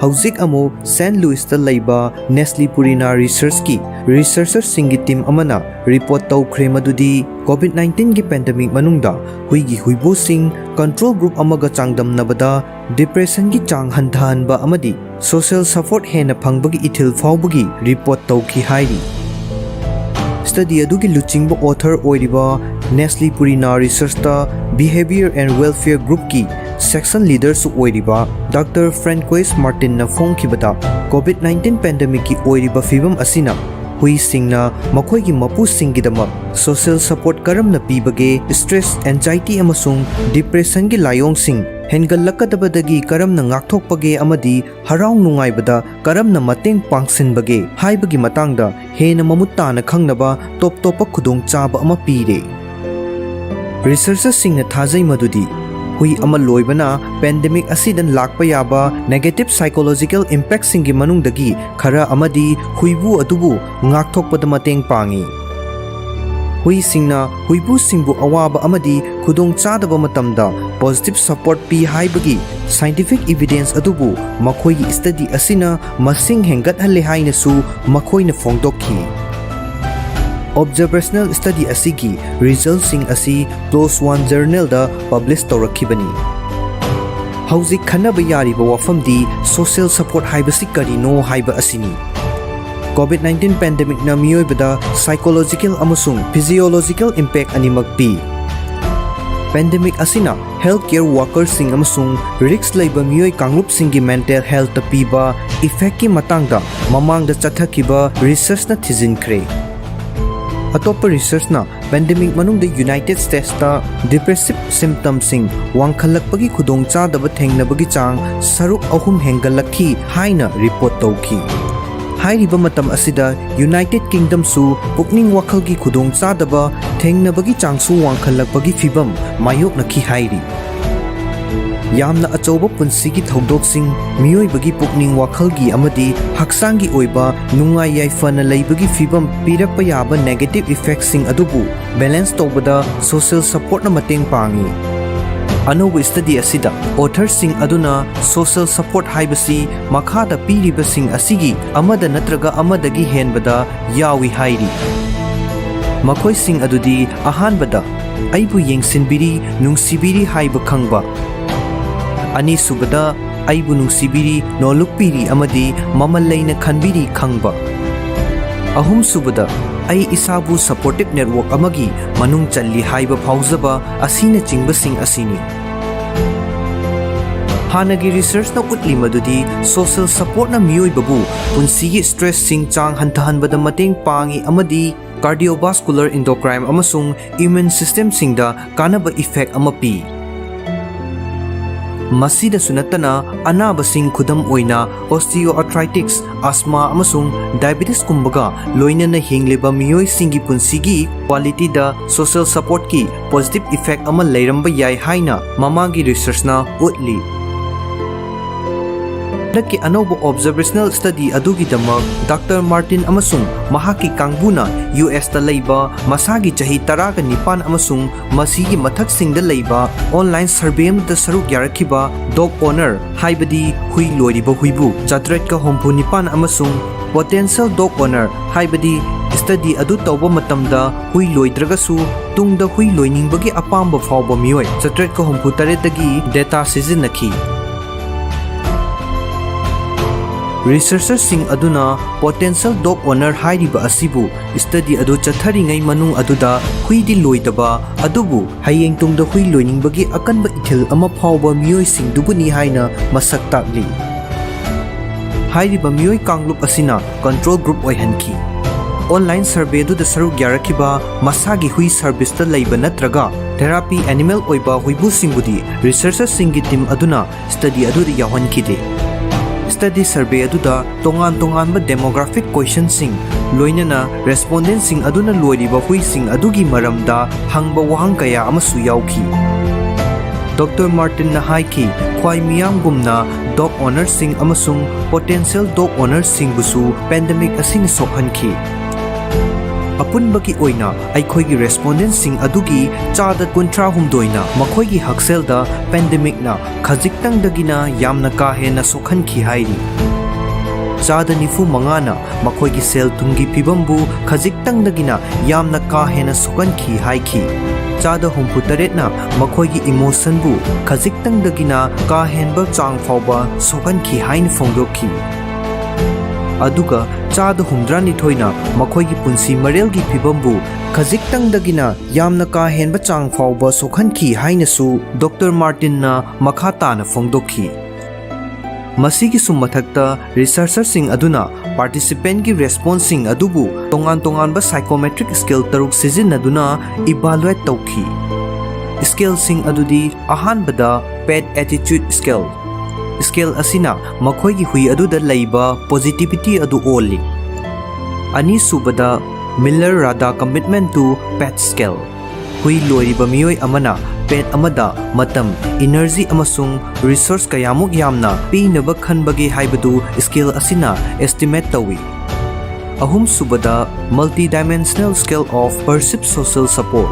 ꯍꯧꯖꯤꯛ ꯑꯃꯨꯛ Saint Louisꯇ ꯂꯩꯕ Nestle Purina Researchꯀꯤ researcherꯁꯤꯡꯒꯤ team ꯑꯃꯅ report ꯇꯧꯈ꯭ꯔꯦ ꯃꯗꯨꯗꯤ COVID nineteenꯒꯤ pandemic ꯃꯅꯨꯡꯗ ꯍꯨꯏꯒꯤ ꯍꯨꯏꯕꯨꯁꯤꯡ control group ꯑꯃꯒ ꯆꯥꯡꯗꯝꯅꯕꯗ depressionꯒꯤ ꯆꯥꯡ ꯍꯟꯊꯍꯟꯕ ꯑꯃꯗꯤ social support ꯍꯦꯟꯅ ꯐꯪꯕꯒꯤ ꯏꯊꯤꯜ ꯐꯥꯎꯕꯒꯤ report ꯇꯧꯈꯤ ꯍꯥꯏꯔꯤ꯫ Study ꯑꯗꯨꯒꯤ ꯂꯨꯆꯤꯡꯕ author ꯑꯣꯏꯔꯤꯕ Nestle Purina Researchꯇ Behavior and Welfare Groupꯀꯤ section leaderꯁꯨ ꯑꯣꯏꯔꯤꯕ Doctor Francois Martinꯅ ꯐꯣꯡꯈꯤꯕꯗ, COVID nineteen pandemicꯀꯤ ꯑꯣꯏꯔꯤꯕ ꯐꯤꯕꯝ ꯑꯁꯤꯅ ꯍꯨꯏꯁꯤꯡꯅ ꯃꯈꯣꯏꯒꯤ ꯃꯄꯨꯁꯤꯡꯒꯤꯗꯃꯛ social support ꯀꯔꯝꯅ ꯄꯤꯕꯒꯦ, stress, anxiety ꯑꯃꯁꯨꯡ depressionꯒꯤ ꯂꯥꯏꯑꯣꯡꯁꯤꯡ ꯍꯦꯟꯒꯠꯂꯛꯀꯗꯕꯗꯒꯤ ꯀꯔꯝꯅ ꯉꯥꯛꯊꯣꯛꯄꯒꯦ ꯑꯃꯗꯤ ꯍꯔꯥꯎ ꯅꯨꯡꯉꯥꯏꯕꯗ ꯀꯔꯝꯅ ꯃꯇꯦꯡ ꯄꯥꯡꯁꯤꯟꯕꯒꯦ ꯍꯥꯏꯕꯒꯤ ꯃꯇꯥꯡꯗ ꯍꯦꯟꯅ ꯃꯃꯨꯠ ꯇꯥꯅ ꯈꯪꯅꯕ ꯇꯣꯞ ꯇꯣꯞꯄ ꯈꯨꯗꯣꯡꯆꯥꯕ ꯑꯃ ꯄꯤꯔꯦ꯫ Researcherꯁꯤꯡꯅ ꯊꯥꯖꯩ ꯃꯗꯨꯗꯤ ꯍꯨꯏ ꯑꯃ ꯂꯣꯏꯕꯅ ꯄꯦꯟꯗꯦꯃꯤꯛ ꯑꯁꯤꯗ ꯂꯥꯛꯄ ꯌꯥꯕ ꯅꯦꯒꯦꯇꯤꯚ ꯁꯥꯏꯀꯣꯂꯣꯖꯤꯀꯦꯜ ꯏꯝꯄꯦꯛꯁꯤꯡꯒꯤ ꯃꯅꯨꯡꯗꯒꯤ ꯈꯔ ꯑꯃꯗꯤ ꯍꯨꯏꯕꯨ ꯑꯗꯨꯕꯨ ꯉꯥꯛꯊꯣꯛꯄꯗ ꯃꯇꯦꯡ ꯄꯥꯡꯏ꯫ ꯍꯨꯏꯁꯤꯡꯅ ꯍꯨꯏꯕꯨꯁꯤꯡꯕꯨ ꯑꯋꯥꯕ ꯑꯃꯗꯤ ꯈꯨꯗꯣꯡꯆꯥꯗꯕ ꯃꯇꯝꯗ ꯄꯣꯖꯤꯇꯤꯚ ꯁꯄꯣꯔꯠ ꯄꯤ ꯍꯥꯏꯕꯒꯤ ꯁꯥꯏꯟꯇꯤꯐꯤꯛ ꯏꯚꯤꯗꯦꯟꯁ ꯑꯗꯨꯕꯨ ꯃꯈꯣꯏꯒꯤ ꯁ꯭ꯇꯗꯤ ꯑꯁꯤꯅ ꯃꯁꯤꯡ ꯍꯦꯟꯒꯠꯍꯜꯂꯦ ꯍꯥꯏꯅꯁꯨ ꯃꯈꯣꯏꯅ ꯐꯣꯡꯗꯣꯛꯈꯤ꯫ ꯑꯣꯕꯖꯔꯕꯦꯁꯅꯦꯜ ꯁ꯭ꯇꯗꯤ ꯑꯁꯤꯒꯤ ꯔꯤꯖꯜꯁꯤꯡ ꯑꯁꯤ ꯄ꯭ꯂꯣꯁ ꯋꯥꯟ ꯖꯔꯅꯦꯜꯗ ꯄꯕ꯭ꯂꯤꯁ ꯇꯧꯔꯛꯈꯤꯕꯅꯤ꯫ ꯍꯧꯖꯤꯛ ꯈꯟꯅꯕ ꯌꯥꯔꯤꯕ ꯋꯥꯐꯝꯗꯤ ꯁꯣꯁꯤꯌꯦꯜ ꯁꯄꯣꯔꯠ ꯍꯥꯏꯕꯁꯤ ꯀꯔꯤꯅꯣ ꯍꯥꯏꯕ ꯑꯁꯤꯅꯤ꯫ ꯀꯣꯚꯤꯗ ꯅꯥꯏꯟꯇꯤꯟ ꯄꯦꯟꯗꯦꯃꯤꯛꯅ ꯃꯤꯑꯣꯏꯕꯗ ꯁꯥꯏꯀꯣꯂꯣꯖꯤꯀꯦꯜ ꯑꯃꯁꯨꯡ ꯐꯤꯖꯤꯑꯣꯂꯣꯖꯤꯀꯦꯜ ꯏꯝꯄꯦꯛ ꯑꯅꯤꯃꯛ ꯄꯤ꯫ ꯄꯦꯟꯗꯦꯃꯤꯛ ꯑꯁꯤꯅ ꯍꯦꯜꯊ ꯀꯦꯌꯔ ꯋꯥꯀꯔꯁꯤꯡ ꯑꯃꯁꯨꯡ ꯔꯤꯁ꯭ꯛ ꯂꯩꯕ ꯃꯤꯑꯣꯏ ꯀꯥꯡꯂꯨꯞꯁꯤꯡꯒꯤ ꯃꯦꯟꯇꯦꯜ ꯍꯦꯜꯊꯇ ꯄꯤꯕ ꯏꯐꯦꯛꯀꯤ ꯃꯇꯥꯡꯗ ꯃꯃꯥꯡꯗ ꯆꯠꯊꯈꯤꯕ ꯔꯤꯁꯔꯆꯅ ꯊꯤꯖꯤꯟꯈ꯭ꯔꯦ꯫ ꯑꯇꯣꯞꯄ ꯔꯤꯁꯔꯆꯅ ꯄꯦꯟꯗꯦꯃꯤꯛ ꯃꯅꯨꯡꯗ ꯌꯨꯅꯥꯏꯇꯦꯗ ꯁ꯭ꯇꯦꯠꯁꯇ ꯗꯤꯄ꯭ꯔꯦꯁꯤꯚ ꯁꯤꯝꯇꯝꯁꯤꯡ ꯋꯥꯡꯈꯠꯂꯛꯄꯒꯤ ꯈꯨꯗꯣꯡꯆꯥꯗꯕ ꯊꯦꯡꯅꯕꯒꯤ ꯆꯥꯡ ꯁꯔꯨꯛ ꯑꯍꯨꯝ ꯍꯦꯟꯒꯠꯂꯛꯈꯤ ꯍꯥꯏꯅ ꯔꯤꯄꯣꯔꯠ ꯇꯧꯈꯤ꯫ ꯍꯥꯏꯔꯤꯕ ꯃꯇꯝ ꯑꯁꯤꯗ ꯌꯨꯅꯥꯏꯇꯦꯗ ꯀꯤꯡꯗꯝꯁꯨ ꯄꯨꯛꯅꯤꯡ ꯋꯥꯈꯜꯒꯤ ꯈꯨꯗꯣꯡꯆꯥꯗꯕ ꯊꯦꯡꯅꯕꯒꯤ ꯆꯥꯡꯁꯨ ꯋꯥꯡꯈꯠꯂꯛꯄꯒꯤ ꯐꯤꯚꯝ ꯃꯥꯌꯣꯛꯅꯈꯤ ꯍꯥꯏꯔꯤ꯫ ꯌꯥꯝꯅ ꯑꯆꯧꯕ ꯄꯨꯟꯁꯤꯒꯤ ꯊꯧꯗꯣꯛꯁꯤꯡ, ꯃꯤꯑꯣꯏꯕꯒꯤ ꯄꯨꯛꯅꯤꯡ ꯋꯥꯈꯜꯒꯤ ꯑꯃꯗꯤ ꯍꯛꯆꯥꯡꯒꯤ ꯑꯣꯏꯕ ꯅꯨꯡꯉꯥꯏ ꯌꯥꯏꯐꯅ ꯂꯩꯕꯒꯤ ꯐꯤꯚꯝ ꯄꯤꯔꯛꯄ ꯌꯥꯕ ꯅꯦꯒꯦꯇꯤꯚ ꯏꯐꯦꯛꯁꯤꯡ ꯑꯗꯨꯕꯨ ꯕꯦꯂꯦꯟꯁ ꯇꯧꯕꯗ ꯁꯣꯁꯤꯌꯦꯜ ꯁꯄꯣꯔꯠꯅ ꯃꯇꯦꯡ ꯄꯥꯡꯏ꯫ ꯑꯅꯧꯕ ꯁ꯭ꯇꯗꯤ ꯑꯁꯤꯗ ꯑꯣꯊꯔꯁꯤꯡ ꯑꯗꯨꯅ ꯁꯣꯁꯤꯌꯦꯜ ꯁꯄꯣꯔꯠ ꯍꯥꯏꯕꯁꯤ ꯃꯈꯥꯗ ꯄꯤꯔꯤꯕꯁꯤꯡ ꯑꯁꯤꯒꯤ ꯑꯃꯗ ꯅꯠꯇ꯭ꯔꯒ ꯑꯃꯗꯒꯤ ꯍꯦꯟꯕꯗ ꯌꯥꯎꯏ ꯍꯥꯏꯔꯤ꯫ ꯃꯈꯣꯏꯁꯤꯡ ꯑꯗꯨꯗꯤ, ꯑꯍꯥꯟꯕꯗ, ꯑꯩꯕꯨ ꯌꯦꯡꯁꯤꯟꯕꯤꯔꯤ, ꯅꯨꯡꯁꯤꯕꯤꯔꯤ ꯍꯥꯏꯕ ꯈꯪꯕ꯫ ꯑꯅꯤꯁꯨꯕꯗ, ꯑꯩꯕꯨ ꯅꯨꯡꯁꯤꯕꯤꯔꯤ, ꯅꯣꯜꯂꯨꯛꯄꯤꯔꯤ ꯑꯃꯗꯤ ꯃꯃꯜ ꯂꯩꯅ ꯈꯟꯕꯤꯔꯤ ꯈꯪꯕ꯫ ꯑꯍꯨꯝꯁꯨꯕꯗ, ꯑꯩ ꯏꯁꯥꯕꯨ ꯁꯄꯣꯔꯇꯤꯚ ꯅꯦꯠꯋꯥꯔꯛ ꯑꯃꯒꯤ ꯃꯅꯨꯡ ꯆꯜꯂꯤ ꯍꯥꯏꯕ ꯐꯥꯎꯖꯕ ꯑꯁꯤꯅꯆꯤꯡꯕꯁꯤꯡ ꯑꯁꯤꯅꯤ꯫ ꯍꯥꯟꯅꯒꯤ ꯔꯤꯁꯔꯆꯅ ꯎꯠꯂꯤ ꯃꯗꯨꯗꯤ ꯁꯣꯁꯤꯌꯦꯜ ꯁꯄꯣꯔꯠꯅ ꯃꯤꯑꯣꯏꯕꯕꯨ ꯄꯨꯟꯁꯤꯒꯤ ꯁ꯭ꯇ꯭ꯔꯦꯁꯁꯤꯡ ꯆꯥꯡ ꯍꯟꯊꯍꯟꯕꯗ ꯃꯇꯦꯡ ꯄꯥꯡꯏ ꯑꯃꯗꯤ ꯀꯥꯔꯗꯤꯑꯣꯚꯥꯁꯀꯨꯂꯔ, ꯏꯟꯗꯣꯀ꯭ꯔꯥꯏꯟ ꯑꯃꯁꯨꯡ ꯏꯝꯃ꯭ꯌꯨꯟ ꯁꯤꯁꯇꯦꯝꯁꯤꯡꯗ ꯀꯥꯟꯅꯕ ꯏꯐꯦꯛ ꯑꯃ ꯄꯤ꯫ ꯃꯁꯤꯗꯁꯨ ꯅꯠꯇꯅ, ꯑꯅꯥꯕꯁꯤꯡ, ꯈꯨꯗꯝ ꯑꯣꯏꯅ osteoarthritis, asthma ꯑꯃꯁꯨꯡ diabetesꯀꯨꯝꯕꯒ ꯂꯣꯏꯅꯅ ꯍꯤꯡꯂꯤꯕ ꯃꯤꯑꯣꯏꯁꯤꯡꯒꯤ ꯄꯨꯟꯁꯤꯒꯤ qualityꯗ social supportꯀꯤ positive effect ꯑꯃ ꯂꯩꯔꯝꯕ ꯌꯥꯏ ꯍꯥꯏꯅ ꯃꯃꯥꯡꯒꯤ researchꯅ ꯎꯠꯂꯤ꯫ ꯍꯟꯗꯛꯀꯤ ꯑꯅꯧꯕ observational study ꯑꯗꯨꯒꯤꯗꯃꯛ Doctor Martin ꯑꯃꯁꯨꯡ ꯃꯍꯥꯛꯀꯤ ꯀꯥꯡꯕꯨꯅ USꯇ ꯂꯩꯕ ꯃꯁꯥꯒꯤ ꯆꯍꯤ ꯇꯔꯥꯒ ꯅꯤꯄꯥꯟ ꯑꯃꯁꯨꯡ ꯃꯁꯤꯒꯤ ꯃꯊꯛꯁꯤꯡꯗ ꯂꯩꯕ online survey ꯑꯃꯗ ꯁꯔꯨꯛ ꯌꯥꯔꯛꯈꯤꯕ dog owner, ꯍꯥꯏꯕꯗꯤ ꯍꯨꯏ ꯂꯣꯏꯔꯤꯕ ꯍꯨꯏꯕꯨ ꯆꯥꯇ꯭ꯔꯦꯠꯀ ꯍꯨꯝꯐꯨ ꯅꯤꯄꯥꯟ ꯑꯃꯁꯨꯡ potential dog owner, ꯍꯥꯏꯕꯗꯤ study ꯑꯗꯨ ꯇꯧꯕ ꯃꯇꯝꯗ ꯍꯨꯏ ꯂꯣꯏꯗ꯭ꯔꯒꯁꯨ ꯇꯨꯡꯗ ꯍꯨꯏ ꯂꯣꯏꯅꯤꯡꯕꯒꯤ ꯑꯄꯥꯝꯕ ꯐꯥꯎꯕ ꯃꯤꯑꯣꯏ ꯆꯥꯇ꯭ꯔꯦꯠꯀ ꯍꯨꯝꯐꯨ ꯇꯔꯦꯠꯇꯒꯤ data ꯁꯤꯖꯤꯟꯅꯈꯤ꯫ Researcherꯁꯤꯡ ꯑꯗꯨꯅ potential dog owner ꯍꯥꯏꯔꯤꯕ ꯑꯁꯤꯕꯨ study ꯑꯗꯨ ꯆꯠꯊꯔꯤꯉꯩ ꯃꯅꯨꯡ ꯑꯗꯨꯗ ꯍꯨꯏꯗꯤ ꯂꯣꯏꯗꯕ, ꯑꯗꯨꯕꯨ ꯍꯌꯦꯡ ꯇꯨꯡꯗ ꯍꯨꯏ ꯂꯣꯏꯅꯤꯡꯕꯒꯤ ꯑꯀꯟꯕ ꯏꯊꯤꯜ ꯑꯃ ꯐꯥꯎꯕ ꯃꯤꯑꯣꯏꯁꯤꯡꯗꯨꯕꯨꯅꯤ ꯍꯥꯏꯅ ꯃꯁꯛ ꯇꯥꯛꯂꯤ꯫ ꯍꯥꯏꯔꯤꯕ ꯃꯤꯑꯣꯏ ꯀꯥꯡꯂꯨꯞ ꯑꯁꯤꯅ control group ꯑꯣꯏꯍꯟꯈꯤ꯫ Online survey ꯑꯗꯨꯗ ꯁꯔꯨꯛ ꯌꯥꯔꯛꯈꯤꯕ ꯃꯁꯥꯒꯤ ꯍꯨꯏ serviceꯇ ꯂꯩꯕ ꯅꯠꯇ꯭ꯔꯒ therapy animal ꯑꯣꯏꯕ ꯍꯨꯏꯕꯨꯁꯤꯡꯕꯨꯗꯤ researcherꯁꯤꯡꯒꯤ team ꯑꯗꯨꯅ study ꯑꯗꯨꯗ ꯌꯥꯎꯍꯟꯈꯤꯗꯦ꯫ Study survey ꯑꯗꯨꯗ ꯇꯣꯉꯥꯟ ꯇꯣꯉꯥꯟꯕ demographic questionꯁꯤꯡ, ꯂꯣꯏꯅꯅ respondentꯁꯤꯡ ꯑꯗꯨꯅ ꯂꯣꯏꯔꯤꯕ ꯍꯨꯏꯁꯤꯡ ꯑꯗꯨꯒꯤ ꯃꯔꯝꯗ ꯍꯪꯕ ꯋꯥꯍꯪ ꯀꯌꯥ ꯑꯃꯁꯨ ꯌꯥꯎꯈꯤ꯫ Doctor Martinꯅ ꯍꯥꯏꯈꯤ, ꯈ꯭ꯋꯥꯏ ꯃꯤꯌꯥꯝꯒꯨꯝꯅ dog ownerꯁꯤꯡ ꯑꯃꯁꯨꯡ potential dog ownerꯁꯤꯡꯕꯨꯁꯨ pandemic ꯑꯁꯤꯅ ꯁꯣꯛꯍꯟꯈꯤ꯫ ꯑꯄꯨꯟꯕꯒꯤ ꯑꯣꯏꯅ ꯑꯩꯈꯣꯏꯒꯤ respondentꯁꯤꯡ ꯑꯗꯨꯒꯤ ꯆꯥꯗ ꯀꯨꯟꯊ꯭ꯔꯥ ꯍꯨꯝꯗꯣꯏꯅ ꯃꯈꯣꯏꯒꯤ ꯍꯛꯁꯦꯜꯗ pandemicꯅ ꯈꯖꯤꯛꯇꯪꯗꯒꯤꯅ ꯌꯥꯝꯅ ꯀꯥ ꯍꯦꯟꯅ ꯁꯣꯛꯍꯟꯈꯤ ꯍꯥꯏꯔꯤ꯫ ꯆꯥꯗ ꯅꯤꯐꯨ ꯃꯉꯥꯅ ꯃꯈꯣꯏꯒꯤ ꯁꯦꯜ ꯊꯨꯝꯒꯤ ꯐꯤꯕꯝꯕꯨ ꯈꯖꯤꯛꯇꯪꯗꯒꯤꯅ ꯌꯥꯝꯅ ꯀꯥ ꯍꯦꯟꯅ ꯁꯣꯛꯍꯟꯈꯤ ꯍꯥꯏꯈꯤ꯫ ꯆꯥꯗ ꯍꯨꯝꯐꯨ ꯇꯔꯦꯠꯅ ꯃꯈꯣꯏꯒꯤ emotionꯕꯨ ꯈꯖꯤꯛꯇꯪꯗꯒꯤꯅ ꯀꯥ ꯍꯦꯟꯕ ꯆꯥꯡ ꯐꯥꯎꯕ ꯁꯣꯛꯍꯟꯈꯤ ꯍꯥꯏꯅ ꯐꯣꯡꯗꯣꯛꯈꯤ꯫ ꯑꯗꯨꯒ ꯆꯥꯗ ꯍꯨꯝꯗ꯭ꯔꯥꯅꯤꯊꯣꯏꯅ ꯃꯈꯣꯏꯒꯤ ꯄꯨꯟꯁꯤ ꯃꯔꯦꯜꯒꯤ ꯐꯤꯕꯝꯕꯨ ꯈꯖꯤꯛꯇꯪꯗꯒꯤꯅ ꯌꯥꯝꯅ ꯀꯥ ꯍꯦꯟꯕ ꯆꯥꯡ ꯐꯥꯎꯕ ꯁꯣꯛꯍꯟꯈꯤ ꯍꯥꯏꯅꯁꯨ Doctor Martinꯅ ꯃꯈꯥ ꯇꯥꯅ ꯐꯣꯡꯗꯣꯛꯈꯤ꯫ ꯃꯁꯤꯒꯤꯁꯨ ꯃꯊꯛꯇ, researcherꯁꯤꯡ ꯑꯗꯨꯅ participantꯀꯤ responseꯁꯤꯡ ꯑꯗꯨꯕꯨ ꯇꯣꯉꯥꯟ ꯇꯣꯉꯥꯟꯕ psychometric scale ꯇꯔꯨꯛ ꯁꯤꯖꯤꯟꯅꯗꯨꯅ evaluate ꯇꯧꯈꯤ꯫ Scaleꯁꯤꯡ ꯑꯗꯨꯗꯤ, ꯑꯍꯥꯟꯕꯗ, Pet Attitude Scale꯫ Scale ꯑꯁꯤꯅ ꯃꯈꯣꯏꯒꯤ ꯍꯨꯏ ꯑꯗꯨꯗ ꯂꯩꯕ positivity ꯑꯗꯨ ꯑꯣꯜꯂꯤ꯫ ꯑꯅꯤꯁꯨꯕꯗ, Miller Rada Commitment to Pet Scale꯫ ꯍꯨꯏ ꯂꯣꯏꯔꯤꯕ ꯃꯤꯑꯣꯏ ꯑꯃꯅ pet ꯑꯃꯗ ꯃꯇꯝ, energy ꯑꯃꯁꯨꯡ resource ꯀꯌꯥꯃꯨꯛ ꯌꯥꯝꯅ ꯄꯤꯅꯕ ꯈꯟꯕꯒꯦ ꯍꯥꯏꯕꯗꯨ scale ꯑꯁꯤꯅ estimate ꯇꯧꯏ꯫ ꯑꯍꯨꯝꯁꯨꯕꯗ, Multidimensional Scale of Perceived Social Support꯫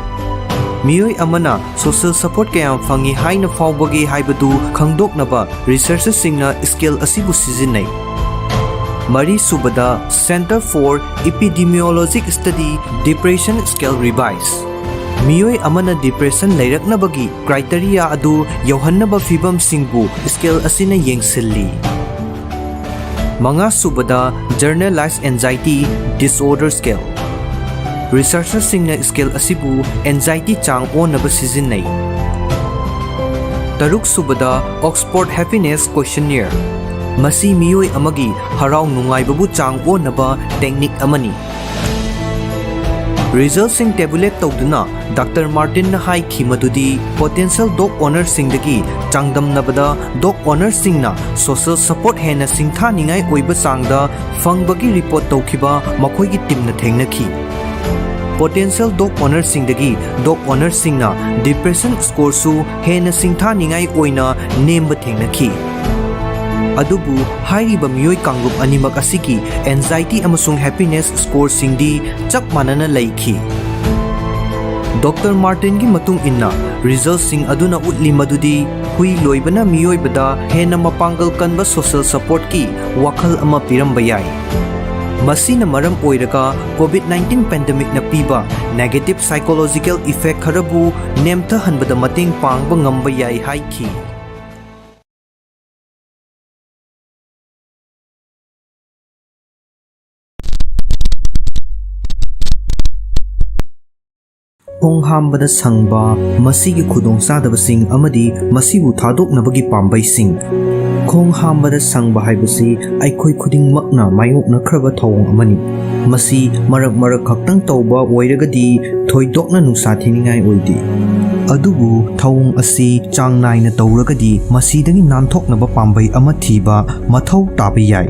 ꯃꯤꯑꯣꯏ ꯑꯃꯅ social support ꯀꯌꯥꯝ ꯐꯪꯏ ꯍꯥꯏꯅ ꯐꯥꯎꯕꯒꯦ ꯍꯥꯏꯕꯗꯨ ꯈꯪꯗꯣꯛꯅꯕ researcherꯁꯤꯡꯅ scale ꯑꯁꯤꯕꯨ ꯁꯤꯖꯤꯟꯅꯩ꯫ ꯃꯔꯤꯁꯨꯕꯗ, Center for Epidemiologic Study Depression Scale Revise꯫ ꯃꯤꯑꯣꯏ ꯑꯃꯅ depression ꯂꯩꯔꯛꯅꯕꯒꯤ criteria ꯑꯗꯨ ꯌꯧꯍꯟꯅꯕ ꯐꯤꯚꯝꯁꯤꯡꯕꯨ scale ꯑꯁꯤꯅ ꯌꯦꯡꯁꯤꯜꯂꯤ꯫ ꯃꯉꯥꯁꯨꯕꯗ, Generalized Anxiety Disorder Scale꯫ Researcherꯁꯤꯡꯅ scale ꯑꯁꯤꯕꯨ anxiety ꯆꯥꯡ ꯑꯣꯟꯅꯕ ꯁꯤꯖꯤꯟꯅꯩ꯫ ꯇꯔꯨꯛꯁꯨꯕꯗ, Oxford Happiness Questionnaire꯫ ꯃꯁꯤ ꯃꯤꯑꯣꯏ ꯑꯃꯒꯤ ꯍꯔꯥꯎ ꯅꯨꯡꯉꯥꯏꯕꯕꯨ ꯆꯥꯡ ꯑꯣꯟꯅꯕ technique ꯑꯃꯅꯤ꯫ Resultꯁꯤꯡ tabulate ꯇꯧꯗꯨꯅ Doctor Martinꯅ ꯍꯥꯏꯈꯤ ꯃꯗꯨꯗꯤ, potential dog ownerꯁꯤꯡꯗꯒꯤ ꯆꯥꯡꯗꯝꯅꯕꯗ dog ownerꯁꯤꯡꯅ social support ꯍꯦꯟꯅ ꯁꯤꯡꯊꯥꯅꯤꯡꯉꯥꯏ ꯑꯣꯏꯕ ꯆꯥꯡꯗ ꯐꯪꯕꯒꯤ report ꯇꯧꯈꯤꯕ ꯃꯈꯣꯏꯒꯤ teamꯅ ꯊꯦꯡꯅꯈꯤ꯫ Potential dog ownerꯁꯤꯡꯗꯒꯤ dog ownerꯁꯤꯡꯅ depression scoreꯁꯨ ꯍꯦꯟꯅ ꯁꯤꯡꯊꯥꯅꯤꯡꯉꯥꯏ ꯑꯣꯏꯅ ꯅꯦꯝꯕ ꯊꯦꯡꯅꯈꯤ꯫ ꯑꯗꯨꯕꯨ ꯍꯥꯏꯔꯤꯕ ꯃꯤꯑꯣꯏ ꯀꯥꯡꯂꯨꯞ ꯑꯅꯤꯃꯛ ꯑꯁꯤꯒꯤ anxiety ꯑꯃꯁꯨꯡ happiness scoreꯁꯤꯡꯗꯤ ꯆꯞ ꯃꯥꯟꯅꯅ ꯂꯩꯈꯤ꯫ Doctor Martinꯒꯤ ꯃꯇꯨꯡ ꯏꯟꯅ, resultꯁꯤꯡ ꯑꯗꯨꯅ ꯎꯠꯂꯤ ꯃꯗꯨꯗꯤ ꯍꯨꯏ ꯂꯣꯏꯕꯅ ꯃꯤꯑꯣꯏꯕꯗ ꯍꯦꯟꯅ ꯃꯄꯥꯡꯒꯜ ꯀꯟꯕ social supportꯀꯤ ꯋꯥꯈꯜ ꯑꯃ ꯄꯤꯔꯝꯕ ꯌꯥꯏ꯫ ꯃꯁꯤꯅ ꯃꯔꯝ ꯑꯣꯏꯔꯒ COVID nineteen pandemicꯅ ꯄꯤꯕ negative psychological effect ꯈꯔꯕꯨ ꯅꯦꯝꯊꯍꯟꯕꯗ ꯃꯇꯦꯡ ꯄꯥꯡꯕ ꯉꯝꯕ ꯌꯥꯏ ꯍꯥꯏꯈꯤ꯫ ꯈꯣꯡ ꯍꯥꯝꯕꯗ ꯁꯪꯕ, ꯃꯁꯤꯒꯤ ꯈꯨꯗꯣꯡꯆꯥꯗꯕꯁꯤꯡ ꯑꯃꯗꯤ ꯃꯁꯤꯕꯨ ꯊꯥꯗꯣꯛꯅꯕꯒꯤ ꯄꯥꯝꯕꯩꯁꯤꯡ꯫ ꯈꯣꯡ ꯍꯥꯝꯕꯗ ꯁꯪꯕ ꯍꯥꯏꯕꯁꯤ ꯑꯩꯈꯣꯏ ꯈꯨꯗꯤꯡꯃꯛꯅ ꯃꯥꯌꯣꯛꯅꯈ꯭ꯔꯕ ꯊꯧꯑꯣꯡ ꯑꯃꯅꯤ꯫ ꯃꯁꯤ ꯃꯔꯛ ꯃꯔꯛ ꯈꯛꯇꯪ ꯇꯧꯕ ꯑꯣꯏꯔꯒꯗꯤ ꯊꯣꯏꯗꯣꯛꯅ ꯅꯨꯡꯁꯥ ꯊꯤꯅꯤꯡꯉꯥꯏ ꯑꯣꯏꯗꯦ꯫ ꯑꯗꯨꯕꯨ ꯊꯧꯑꯣꯡ ꯑꯁꯤ ꯆꯥꯡ ꯅꯥꯏꯅ ꯇꯧꯔꯒꯗꯤ ꯃꯁꯤꯗꯒꯤ ꯅꯥꯟꯊꯣꯛꯅꯕ ꯄꯥꯝꯕꯩ ꯑꯃ ꯊꯤꯕ ꯃꯊꯧ ꯇꯥꯕ ꯌꯥꯏ꯫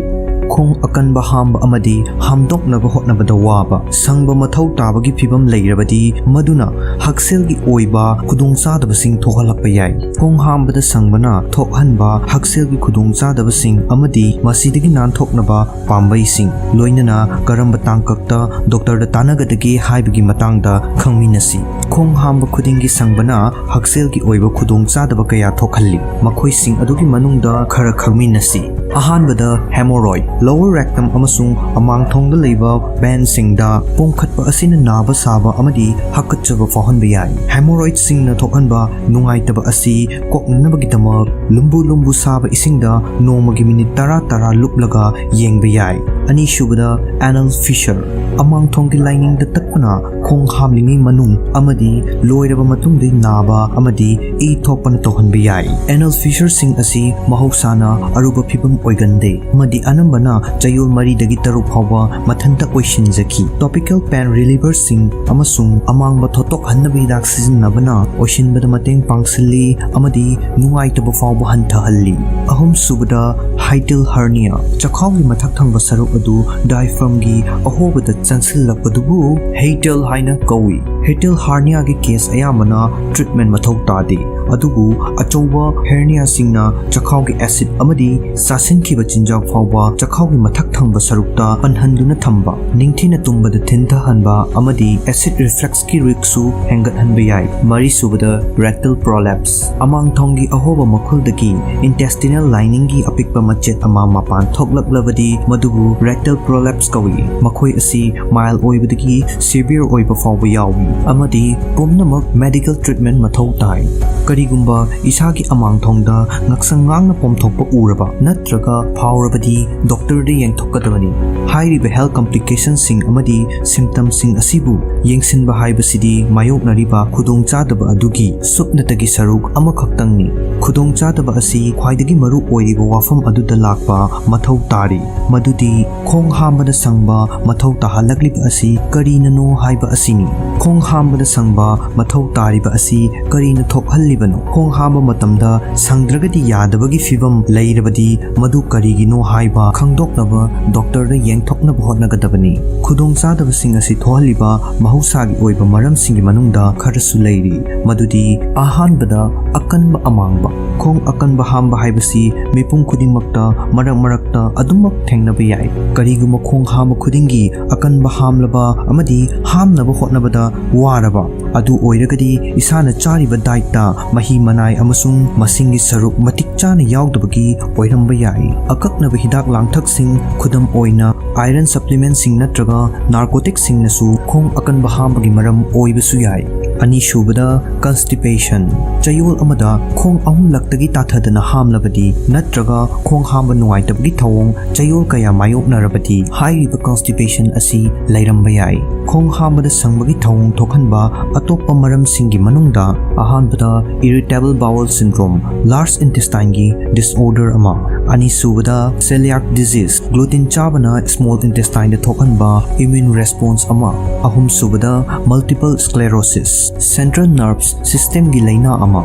ꯈꯣꯡ ꯑꯀꯟꯕ ꯍꯥꯝꯕ ꯑꯃꯗꯤ ꯍꯥꯝꯗꯣꯛꯅꯕ ꯍꯣꯠꯅꯕꯗ ꯋꯥꯕ, ꯁꯪꯕ ꯃꯊꯧ ꯇꯥꯕꯒꯤ ꯐꯤꯚꯝ ꯂꯩꯔꯕꯗꯤ ꯃꯗꯨꯅ ꯍꯛꯁꯦꯜꯒꯤ ꯑꯣꯏꯕ ꯈꯨꯗꯣꯡꯆꯥꯗꯕꯁꯤꯡ ꯊꯣꯛꯍꯜꯂꯛꯄ ꯌꯥꯏ꯫ ꯈꯣꯡ ꯍꯥꯝꯕꯗ ꯁꯪꯕꯅ ꯊꯣꯛꯍꯟꯕ ꯍꯛꯁꯦꯜꯒꯤ ꯈꯨꯗꯣꯡꯆꯥꯗꯕꯁꯤꯡ ꯑꯃꯗꯤ ꯃꯁꯤꯗꯒꯤ ꯅꯥꯟꯊꯣꯛꯅꯕ ꯄꯥꯝꯕꯩꯁꯤꯡ, ꯂꯣꯏꯅꯅ ꯀꯔꯝꯕ ꯇꯥꯡꯀꯛꯇ ꯗꯣꯛꯇꯔꯗ ꯇꯥꯟꯅꯒꯗꯒꯦ ꯍꯥꯏꯕꯒꯤ ꯃꯇꯥꯡꯗ ꯈꯪꯃꯤꯟꯅꯁꯤ꯫ ꯈꯣꯡ ꯍꯥꯝꯕ ꯈꯨꯗꯤꯡꯒꯤ ꯁꯪꯕꯅ ꯍꯛꯁꯦꯜꯒꯤ ꯑꯣꯏꯕ ꯈꯨꯗꯣꯡꯆꯥꯗꯕ ꯀꯌꯥ ꯊꯣꯛꯍꯜꯂꯤ꯫ ꯃꯈꯣꯏꯁꯤꯡ ꯑꯗꯨꯒꯤ ꯃꯅꯨꯡꯗ ꯈꯔ ꯈꯪꯃꯤꯟꯅꯁꯤ꯫ ꯑꯍꯥꯟꯕꯗ, hemorrhoid꯫ Lower rectum ꯑꯃꯁꯨꯡ ꯑꯃꯥꯡꯊꯣꯡꯗ ꯂꯩꯕ vein ꯁꯤꯡꯗ ꯄꯣꯝꯈꯠꯄ ꯑꯁꯤꯅ ꯅꯥꯕ ꯁꯥꯕ ꯑꯃꯗꯤ ꯍꯥꯀꯠꯆꯕ ꯐꯥꯎꯍꯟꯕ ꯌꯥꯏ꯫ Hemorrhoid ꯁꯤꯡꯅ ꯊꯣꯛꯍꯟꯕ ꯅꯨꯡꯉꯥꯏꯇꯕ ꯑꯁꯤ ꯀꯣꯛꯅꯅꯕꯒꯤꯗꯃꯛ ꯂꯨꯝꯕꯨ ꯂꯨꯝꯕꯨ ꯁꯥꯕ ꯏꯁꯤꯡꯗ ꯅꯣꯡꯃꯒꯤ ꯃꯤꯅꯤꯠ ꯇꯔꯥ ꯇꯔꯥ ꯂꯨꯞꯂꯒ ꯌꯦꯡꯕ ꯌꯥꯏ꯫ ꯑꯅꯤꯁꯨꯕꯗ, anal fissure꯫ ꯑꯃꯥꯡꯊꯣꯡꯒꯤ ꯂꯥꯏꯅꯤꯡꯗ ꯇꯠꯄꯅ ꯈꯣꯡ ꯍꯥꯝꯂꯤꯉꯩ ꯃꯅꯨꯡ ꯑꯃꯗꯤ ꯂꯣꯏꯔꯕ ꯃꯇꯨꯡꯗ ꯅꯥꯕ ꯑꯃꯗꯤ ꯏ ꯊꯣꯛꯄꯅ ꯇꯧꯍꯟꯕ ꯌꯥꯏ꯫ Anal fissure ꯁꯤꯡ ꯑꯁꯤ ꯃꯍꯧꯁꯥꯅ ꯑꯔꯨꯕ ꯐꯤꯚꯝ ꯑꯣꯏꯒꯟꯗꯦ ꯑꯃꯗꯤ ꯑꯅꯝꯕꯅ ꯆꯌꯣꯜ ꯃꯔꯤꯗꯒꯤ ꯇꯔꯨꯛ ꯐꯥꯎꯕ ꯃꯊꯟꯇ ꯑꯣꯏꯁꯤꯟꯖꯈꯤ꯫ Topical pain reliever ꯁꯤꯡ ꯑꯃꯁꯨꯡ ꯑꯃꯥꯡꯕ ꯊꯣꯠꯇꯣꯛꯍꯟꯅꯕ ꯍꯤꯗꯥꯛ ꯁꯤꯖꯤꯟꯅꯕꯅ ꯑꯣꯏꯁꯤꯟꯕꯗ ꯃꯇꯦꯡ ꯄꯥꯡꯁꯤꯜꯂꯤ ꯑꯃꯗꯤ ꯅꯨꯡꯉꯥꯏꯇꯕ ꯐꯥꯎꯕ ꯍꯟꯊꯍꯜꯂꯤ꯫ ꯑꯍꯨꯝꯁꯨꯕꯗ, hiatal hernia꯫ ꯆꯈꯥꯎꯒꯤ ꯃꯊꯛ ꯊꯪꯕ ꯁꯔꯨꯛ ꯑꯗꯨ diaphragm ꯒꯤ ꯑꯍꯣꯕꯗ ꯆꯪꯁꯤꯜꯂꯛꯄꯗꯨꯕꯨ hiatal ꯍꯥꯏꯅ ꯀꯧꯏ꯫ Hiatal hernia ꯒꯤ case ꯑꯌꯥꯝꯕꯅ treatment ꯃꯊꯧ ꯇꯥꯗꯦ, ꯑꯗꯨꯕꯨ ꯑꯆꯧꯕ hernia ꯁꯤꯡꯅ ꯆꯈꯥꯎꯒꯤ acid ꯑꯃꯗꯤ ꯆꯥꯁꯤꯟꯈꯤꯕ ꯆꯤꯟꯖꯥꯛ ꯐꯥꯎꯕ ꯆꯈꯥꯎꯒꯤ ꯃꯊꯛ ꯊꯪꯕ ꯁꯔꯨꯛꯇ ꯄꯟꯍꯟꯗꯨꯅ ꯊꯝꯕ, ꯅꯤꯡꯊꯤꯅ ꯇꯨꯝꯕꯗ ꯊꯤꯟꯊꯍꯟꯕ ꯑꯃꯗꯤ acid reflux ꯀꯤ risk ꯁꯨ ꯍꯦꯟꯒꯠꯍꯟꯕ ꯌꯥꯏ꯫ ꯃꯔꯤꯁꯨꯕꯗ, rectal prolapse꯫ ꯑꯃꯥꯡꯊꯣꯡꯒꯤ ꯑꯍꯣꯕ ꯃꯈꯨꯜꯗꯒꯤ intestinal lining ꯒꯤ ꯑꯄꯤꯛꯄ ꯃꯆꯦꯠ ꯑꯃ ꯃꯄꯥꯟ ꯊꯣꯛꯂꯛꯂꯕꯗꯤ ꯃꯗꯨꯕꯨ rectal prolapse ꯀꯧꯏ꯫ ꯃꯈꯣꯏ ꯑꯁꯤ mild ꯑꯣꯏꯕꯗꯒꯤ severe ꯑꯣꯏꯕ ꯐꯥꯎꯕ ꯌꯥꯎꯏ ꯑꯃꯗꯤ ꯄꯨꯝꯅꯃꯛ medical treatment ꯃꯊꯧ ꯇꯥꯏ꯫ ꯀꯔꯤꯒꯨꯝꯕ ꯏꯁꯥꯒꯤ ꯑꯃꯥꯡꯊꯣꯡꯗ ꯉꯛꯁꯪ ꯉꯥꯡꯅ ꯄꯣꯝꯊꯣꯛꯄ ꯎꯔꯕ ꯅꯠꯇ꯭ꯔꯒ ꯐꯥꯎꯔꯕꯗꯤ ꯗꯣꯛꯇꯔꯗ ꯌꯦꯡꯊꯣꯛꯀꯗꯕꯅꯤ꯫ ꯍꯥꯏꯔꯤꯕ health complication ꯁꯤꯡ ꯑꯃꯗꯤ symptom ꯁꯤꯡ ꯑꯁꯤꯕꯨ ꯌꯦꯡꯁꯤꯟꯕ ꯍꯥꯏꯕꯁꯤꯗꯤ ꯃꯥꯌꯣꯛꯅꯔꯤꯕ ꯈꯨꯗꯣꯡꯆꯥꯗꯕ ꯑꯗꯨꯒꯤ ꯁꯨꯞꯅꯇꯒꯤ ꯁꯔꯨꯛ ꯑꯃꯈꯛꯇꯪꯅꯤ꯫ ꯈꯨꯗꯣꯡꯆꯥꯗꯕ ꯑꯁꯤ ꯈ꯭ꯋꯥꯏꯗꯒꯤ ꯃꯔꯨ ꯑꯣꯏꯔꯤꯕ ꯋꯥꯐꯝ ꯑꯗꯨꯗ ꯂꯥꯛꯄ ꯃꯊꯧ ꯇꯥꯔꯤ, ꯃꯗꯨꯗꯤ ꯈꯣꯡ ꯍꯥꯝꯕꯗ ꯁꯪꯕ ꯃꯊꯧ ꯇꯥꯍꯜꯂꯛꯂꯤꯕ ꯑꯁꯤ ꯀꯔꯤꯅꯅꯣ ꯍꯥꯏꯕ ꯑꯁꯤꯅꯤ꯫ ꯈꯣꯡ ꯍꯥꯝꯕꯗ ꯁꯪꯕ ꯃꯊꯧ ꯇꯥꯔꯤꯕ ꯑꯁꯤ ꯀꯔꯤꯅ ꯊꯣꯛꯍꯜꯂꯤꯕꯅꯣ? ꯈꯣꯡ ꯍꯥꯝꯕ ꯃꯇꯝꯗ ꯁꯪꯗ꯭ꯔꯒꯗꯤ ꯌꯥꯗꯕꯒꯤ ꯐꯤꯕꯝ ꯂꯩꯔꯕꯗꯤ ꯃꯗꯨ ꯀꯔꯤꯒꯤꯅꯣ ꯍꯥꯏꯕ ꯈꯪꯗꯣꯛꯅꯕ ꯗꯣꯛꯇꯔꯗ ꯌꯦꯡꯊꯣꯛꯅꯕ ꯍꯣꯠꯅꯒꯗꯕꯅꯤ꯫ ꯈꯨꯗꯣꯡꯆꯥꯗꯕꯁꯤꯡ ꯑꯁꯤ ꯊꯣꯛꯍꯜꯂꯤꯕ ꯃꯍꯧꯁꯥꯒꯤ ꯑꯣꯏꯕ ꯃꯔꯝꯁꯤꯡꯒꯤ ꯃꯅꯨꯡꯗ ꯈꯔꯁꯨ ꯂꯩꯔꯤ꯫ ꯃꯗꯨꯗꯤ ꯑꯍꯥꯟꯕꯗ ꯑꯀꯟꯕ ꯑꯃꯥꯡꯕ꯫ ꯈꯣꯡ ꯑꯀꯟꯕ ꯍꯥꯝꯕ ꯍꯥꯏꯕꯁꯤ ꯃꯤꯄꯨꯝ ꯈꯨꯗꯤꯡꯃꯛꯇ ꯃꯔꯛ ꯃꯔꯛꯇ ꯑꯗꯨꯃꯛ ꯊꯦꯡꯅꯕ ꯌꯥꯏ꯫ ꯀꯔꯤꯒꯨꯝꯕ ꯈꯣꯡ ꯍꯥꯝꯕ ꯈꯨꯗꯤꯡꯒꯤ ꯑꯀꯟꯕ ꯍꯥꯝꯂꯕ ꯑꯃꯗꯤ ꯍꯥꯝꯅꯕ ꯍꯣꯠꯅꯕꯗ ꯋꯥꯔꯕ ꯑꯗꯨ ꯑꯣꯏꯔꯒꯗꯤ ꯏꯁꯥꯅ ꯆꯥꯔꯤꯕ ꯗꯥꯏꯠꯇ ꯃꯍꯤ ꯃꯅꯥꯏ ꯑꯃꯁꯨꯡ ꯃꯁꯤꯡꯒꯤ ꯁꯔꯨꯛ ꯃꯇꯤꯛ ꯆꯥꯅ ꯌꯥꯎꯗꯕꯒꯤ ꯑꯣꯏꯔꯝꯕ ꯌꯥꯏ꯫ ꯑꯀꯛꯅꯕ ꯍꯤꯗꯥꯛ ꯂꯥꯡꯊꯛꯁꯤꯡ, ꯈꯨꯗꯝ ꯑꯣꯏꯅ iron supplementꯁꯤꯡ ꯅꯠꯇ꯭ꯔꯒ narcoticꯁꯤꯡꯅꯁꯨ ꯈꯣꯡ ꯑꯀꯟꯕ ꯍꯥꯝꯕꯒꯤ ꯃꯔꯝ ꯑꯣꯏꯕꯁꯨ ꯌꯥꯏ꯫ ꯑꯅꯤꯁꯨꯕꯗ constipation꯫ ꯆꯌꯣꯜ ꯑꯃꯗ ꯈꯣꯡ ꯑꯍꯨꯝꯂꯛꯇꯒꯤ ꯇꯥꯊꯗꯅ ꯍꯥꯝꯂꯕꯗꯤ ꯅꯠꯇ꯭ꯔꯒ ꯈꯣꯡ ꯍꯥꯝꯕ ꯅꯨꯡꯉꯥꯏꯇꯕꯒꯤ ꯊꯧꯑꯣꯡ ꯆꯌꯣꯜ ꯀꯌꯥ ꯃꯥꯌꯣꯛꯅꯔꯕꯗꯤ ꯍꯥꯏꯔꯤꯕ constipation ꯑꯁꯤ ꯂꯩꯔꯝꯕ ꯌꯥꯏ꯫ ꯈꯣꯡ ꯍꯥꯝꯕꯗ ꯁꯪꯕꯒꯤ ꯊꯧꯑꯣꯡ ꯊꯣꯛꯍꯟꯕ ꯑꯇꯣꯞꯄ ꯃꯔꯝꯁꯤꯡꯒꯤ ꯃꯅꯨꯡꯗ ꯑꯍꯥꯟꯕꯗ irritable bowel syndrome, large intestineꯒꯤ disorder ꯑꯃ, ꯑꯅꯤꯁꯨꯕꯗ celiac disease, gluten ꯆꯥꯕꯅ small intestineꯗ ꯊꯣꯛꯍꯟꯕ immune response ꯑꯃ, ꯑꯍꯨꯝꯁꯨꯕꯗ multiple sclerosis, central nervous systemꯒꯤ ꯂꯩꯅꯥ ꯑꯃ,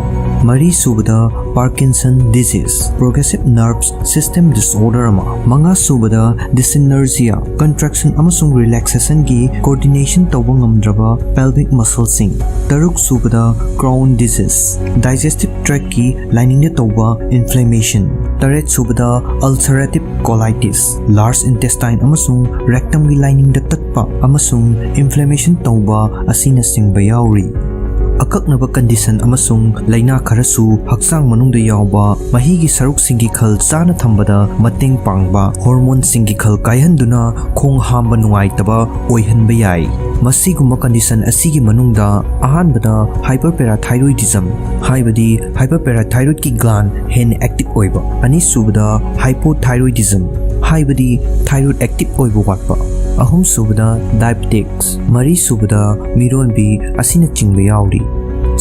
ꯃꯔꯤꯁꯨꯕꯗ Parkinson disease, progressive nervous system disorder ꯑꯃ, ꯃꯉꯥꯁꯨꯕꯗ dyssynergia, contraction ꯑꯃꯁꯨꯡ relaxationꯒꯤ coordination ꯇꯧꯕ ꯉꯝꯗ꯭ꯔꯕ pelvic muscleꯁꯤꯡ, ꯇꯔꯨꯛꯁꯨꯕꯗ Crohn disease, digestive tractꯀꯤ liningꯗ ꯇꯧꯕ inflammation, ꯇꯔꯦꯠꯁꯨꯕꯗ ulcerative colitis, large intestine ꯑꯃꯁꯨꯡ rectumꯒꯤ liningꯗ ꯇꯠꯄ ꯑꯃꯁꯨꯡ inflammation ꯇꯧꯕ ꯑꯁꯤꯅꯆꯤꯡꯕ ꯌꯥꯎꯔꯤ꯫ ꯑꯀꯛꯅꯕ condition ꯑꯃꯁꯨꯡ ꯂꯩꯅꯥ ꯈꯔꯁꯨ ꯍꯛꯆꯥꯡ ꯃꯅꯨꯡꯗ ꯌꯥꯎꯕ ꯃꯍꯤꯒꯤ ꯁꯔꯨꯛꯁꯤꯡꯒꯤ ꯈꯜ ꯆꯥꯅ ꯊꯝꯕꯗ ꯃꯇꯦꯡ ꯄꯥꯡꯕ hormoneꯁꯤꯡꯒꯤ ꯈꯜ ꯀꯥꯏꯍꯟꯗꯨꯅ ꯈꯣꯡ ꯍꯥꯝꯕ ꯅꯨꯡꯉꯥꯏꯇꯕ ꯑꯣꯏꯍꯟꯕ ꯌꯥꯏ꯫ ꯃꯁꯤꯒꯨꯝꯕ condition ꯑꯁꯤꯒꯤ ꯃꯅꯨꯡꯗ ꯑꯍꯥꯟꯕꯗ hyperparathyroidism, ꯍꯥꯏꯕꯗꯤ hyperparathyroidꯀꯤ gland ꯍꯦꯟꯅ active ꯑꯣꯏꯕ, ꯑꯅꯤꯁꯨꯕꯗ hypothyroidism, ꯍꯥꯏꯕꯗꯤ thyroid active ꯑꯣꯏꯕ ꯋꯥꯠꯄ, ꯑꯍꯨꯝꯁꯨꯕꯗ diabetics, ꯃꯔꯤꯁꯨꯕꯗ ꯃꯤꯔꯣꯟꯕꯤ ꯑꯁꯤꯅꯆꯤꯡꯕ ꯌꯥꯎꯔꯤ꯫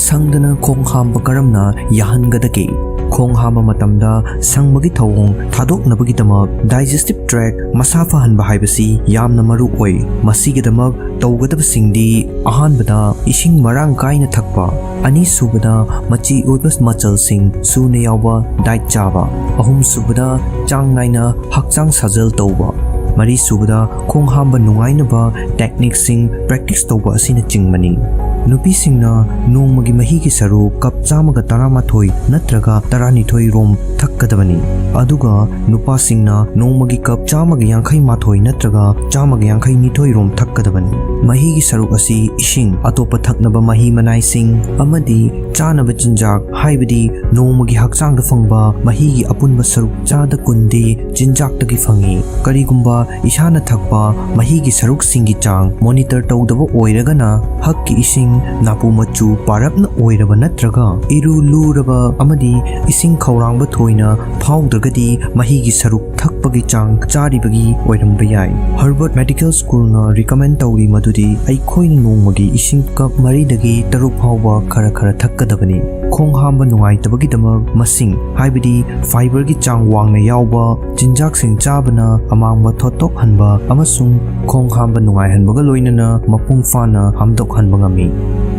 ꯁꯪꯗꯅ ꯈꯣꯡ ꯍꯥꯝꯕ ꯀꯔꯝꯅ ꯌꯥꯍꯟꯒꯗꯒꯦ? ꯈꯣꯡ ꯍꯥꯝꯕ ꯃꯇꯝꯗ ꯁꯪꯕꯒꯤ ꯊꯧꯑꯣꯡ ꯊꯥꯗꯣꯛꯅꯕꯒꯤꯗꯃꯛ digestive tract ꯃꯁꯥ ꯐꯍꯟꯕ ꯍꯥꯏꯕꯁꯤ ꯌꯥꯝꯅ ꯃꯔꯨ ꯑꯣꯏ꯫ ꯃꯁꯤꯒꯤꯗꯃꯛ ꯇꯧꯒꯗꯕꯁꯤꯡꯗꯤ: ꯑꯍꯥꯟꯕꯗ, ꯏꯁꯤꯡ ꯃꯔꯥꯡ ꯀꯥꯏꯅ ꯊꯛꯄ꯫ ꯑꯅꯤꯁꯨꯕꯗ, ꯃꯆꯤ ꯑꯣꯏꯕ ꯃꯆꯜꯁꯤꯡ ꯁꯨꯅ ꯌꯥꯎꯕ diet ꯆꯥꯕ꯫ ꯑꯍꯨꯝꯁꯨꯕꯗ, ꯆꯥꯡ ꯅꯥꯏꯅ ꯍꯛꯆꯥꯡ ꯁꯥꯖꯦꯜ ꯇꯧꯕ꯫ ꯃꯔꯤꯁꯨꯕꯗ, ꯈꯣꯡ ꯍꯥꯝꯕ ꯅꯨꯡꯉꯥꯏꯅꯕ techniqueꯁꯤꯡ practice ꯇꯧꯕ ꯑꯁꯤꯅꯆꯤꯡꯕꯅꯤ꯫ ꯅꯨꯄꯤꯁꯤꯡꯅ ꯅꯣꯡꯃꯒꯤ ꯃꯍꯤꯒꯤ ꯁꯔꯨꯛ ꯀꯞ ꯆꯥꯝꯃꯒ ꯇꯔꯥꯃꯥꯊꯣꯏ ꯅꯠꯇ꯭ꯔꯒ ꯇꯔꯥꯅꯤꯊꯣꯏ ꯔꯣꯝ ꯊꯛꯀꯗꯕꯅꯤ, ꯑꯗꯨꯒ ꯅꯨꯄꯥꯁꯤꯡꯅ ꯅꯣꯡꯃꯒꯤ ꯀꯞ ꯆꯥꯝꯃꯒ ꯌꯥꯡꯈꯩ ꯃꯥꯊꯣꯏ ꯅꯠꯇ꯭ꯔꯒ ꯆꯥꯝꯃꯒ ꯌꯥꯡꯈꯩ ꯅꯤꯊꯣꯏ ꯔꯣꯝ ꯊꯛꯀꯗꯕꯅꯤ꯫ ꯃꯍꯤꯒꯤ ꯁꯔꯨꯛ ꯑꯁꯤ ꯏꯁꯤꯡ, ꯑꯇꯣꯞꯄ ꯊꯛꯅꯕ ꯃꯍꯤ ꯃꯅꯥꯏꯁꯤꯡ ꯑꯃꯗꯤ ꯆꯥꯅꯕ ꯆꯤꯟꯖꯥꯛ, ꯍꯥꯏꯕꯗꯤ ꯅꯣꯡꯃꯒꯤ ꯍꯛꯆꯥꯡꯗ ꯐꯪꯕ ꯃꯍꯤꯒꯤ ꯑꯄꯨꯟꯕ ꯁꯔꯨꯛ ꯆꯥꯗ ꯀꯨꯟꯗꯤ ꯆꯤꯟꯖꯥꯛꯇꯒꯤ ꯐꯪꯏ꯫ ꯀꯔꯤꯒꯨꯝꯕ ꯏꯁꯥꯅ ꯊꯛꯄ ꯃꯍꯤꯒꯤ ꯁꯔꯨꯛꯁꯤꯡꯒꯤ ꯆꯥꯡ monitor ꯇꯧꯗꯕ ꯑꯣꯏꯔꯒꯅ, ꯍꯛꯀꯤ ꯏꯁꯤꯡ ꯅꯥꯄꯨ ꯃꯆꯨ ꯄꯥꯔꯞꯅ ꯑꯣꯏꯔꯕ ꯅꯠꯇ꯭ꯔꯒ ꯏꯔꯨ ꯂꯨꯔꯕ ꯑꯃꯗꯤ ꯏꯁꯤꯡ ꯈꯧꯔꯥꯡꯕ ꯊꯣꯏꯅ ꯐꯥꯎꯗ꯭ꯔꯒꯗꯤ, ꯃꯍꯤꯒꯤ ꯁꯔꯨꯛ ꯊꯛꯄꯒꯤ ꯆꯥꯡ ꯆꯥꯔꯤꯕꯒꯤ ꯑꯣꯏꯔꯝꯕ ꯌꯥꯏ꯫ Harvard Medical Schoolꯅ recommend ꯇꯧꯔꯤ ꯃꯗꯨꯗꯤ ꯑꯩꯈꯣꯏꯅ ꯅꯣꯡꯃꯒꯤ ꯏꯁꯤꯡ ꯀꯞ ꯃꯔꯤꯗꯒꯤ ꯇꯔꯨꯛ ꯐꯥꯎꯕ ꯈꯔ ꯈꯔ ꯊꯛꯀꯗꯕꯅꯤ꯫ ꯈꯣꯡ ꯍꯥꯝꯕ ꯅꯨꯡꯉꯥꯏꯇꯕꯒꯤꯗꯃꯛ ꯃꯁꯤꯡ, ꯍꯥꯏꯕꯗꯤ fiberꯒꯤ ꯆꯥꯡ ꯋꯥꯡꯅ ꯌꯥꯎꯕ ꯆꯤꯟꯖꯥꯛꯁꯤꯡ ꯆꯥꯕꯅ ꯑꯃꯥꯡꯕ ꯊꯣꯠꯇꯣꯛꯍꯟꯕ ꯑꯃꯁꯨꯡ ꯈꯣꯡ ꯍꯥꯝꯕ ꯅꯨꯡꯉꯥꯏꯍꯟꯕꯒ ꯂꯣꯏꯅꯅ ꯃꯄꯨꯡ ꯐꯥꯅ ꯍꯥꯝꯗꯣꯛꯍꯟꯕ ꯉꯝꯃꯤ꯫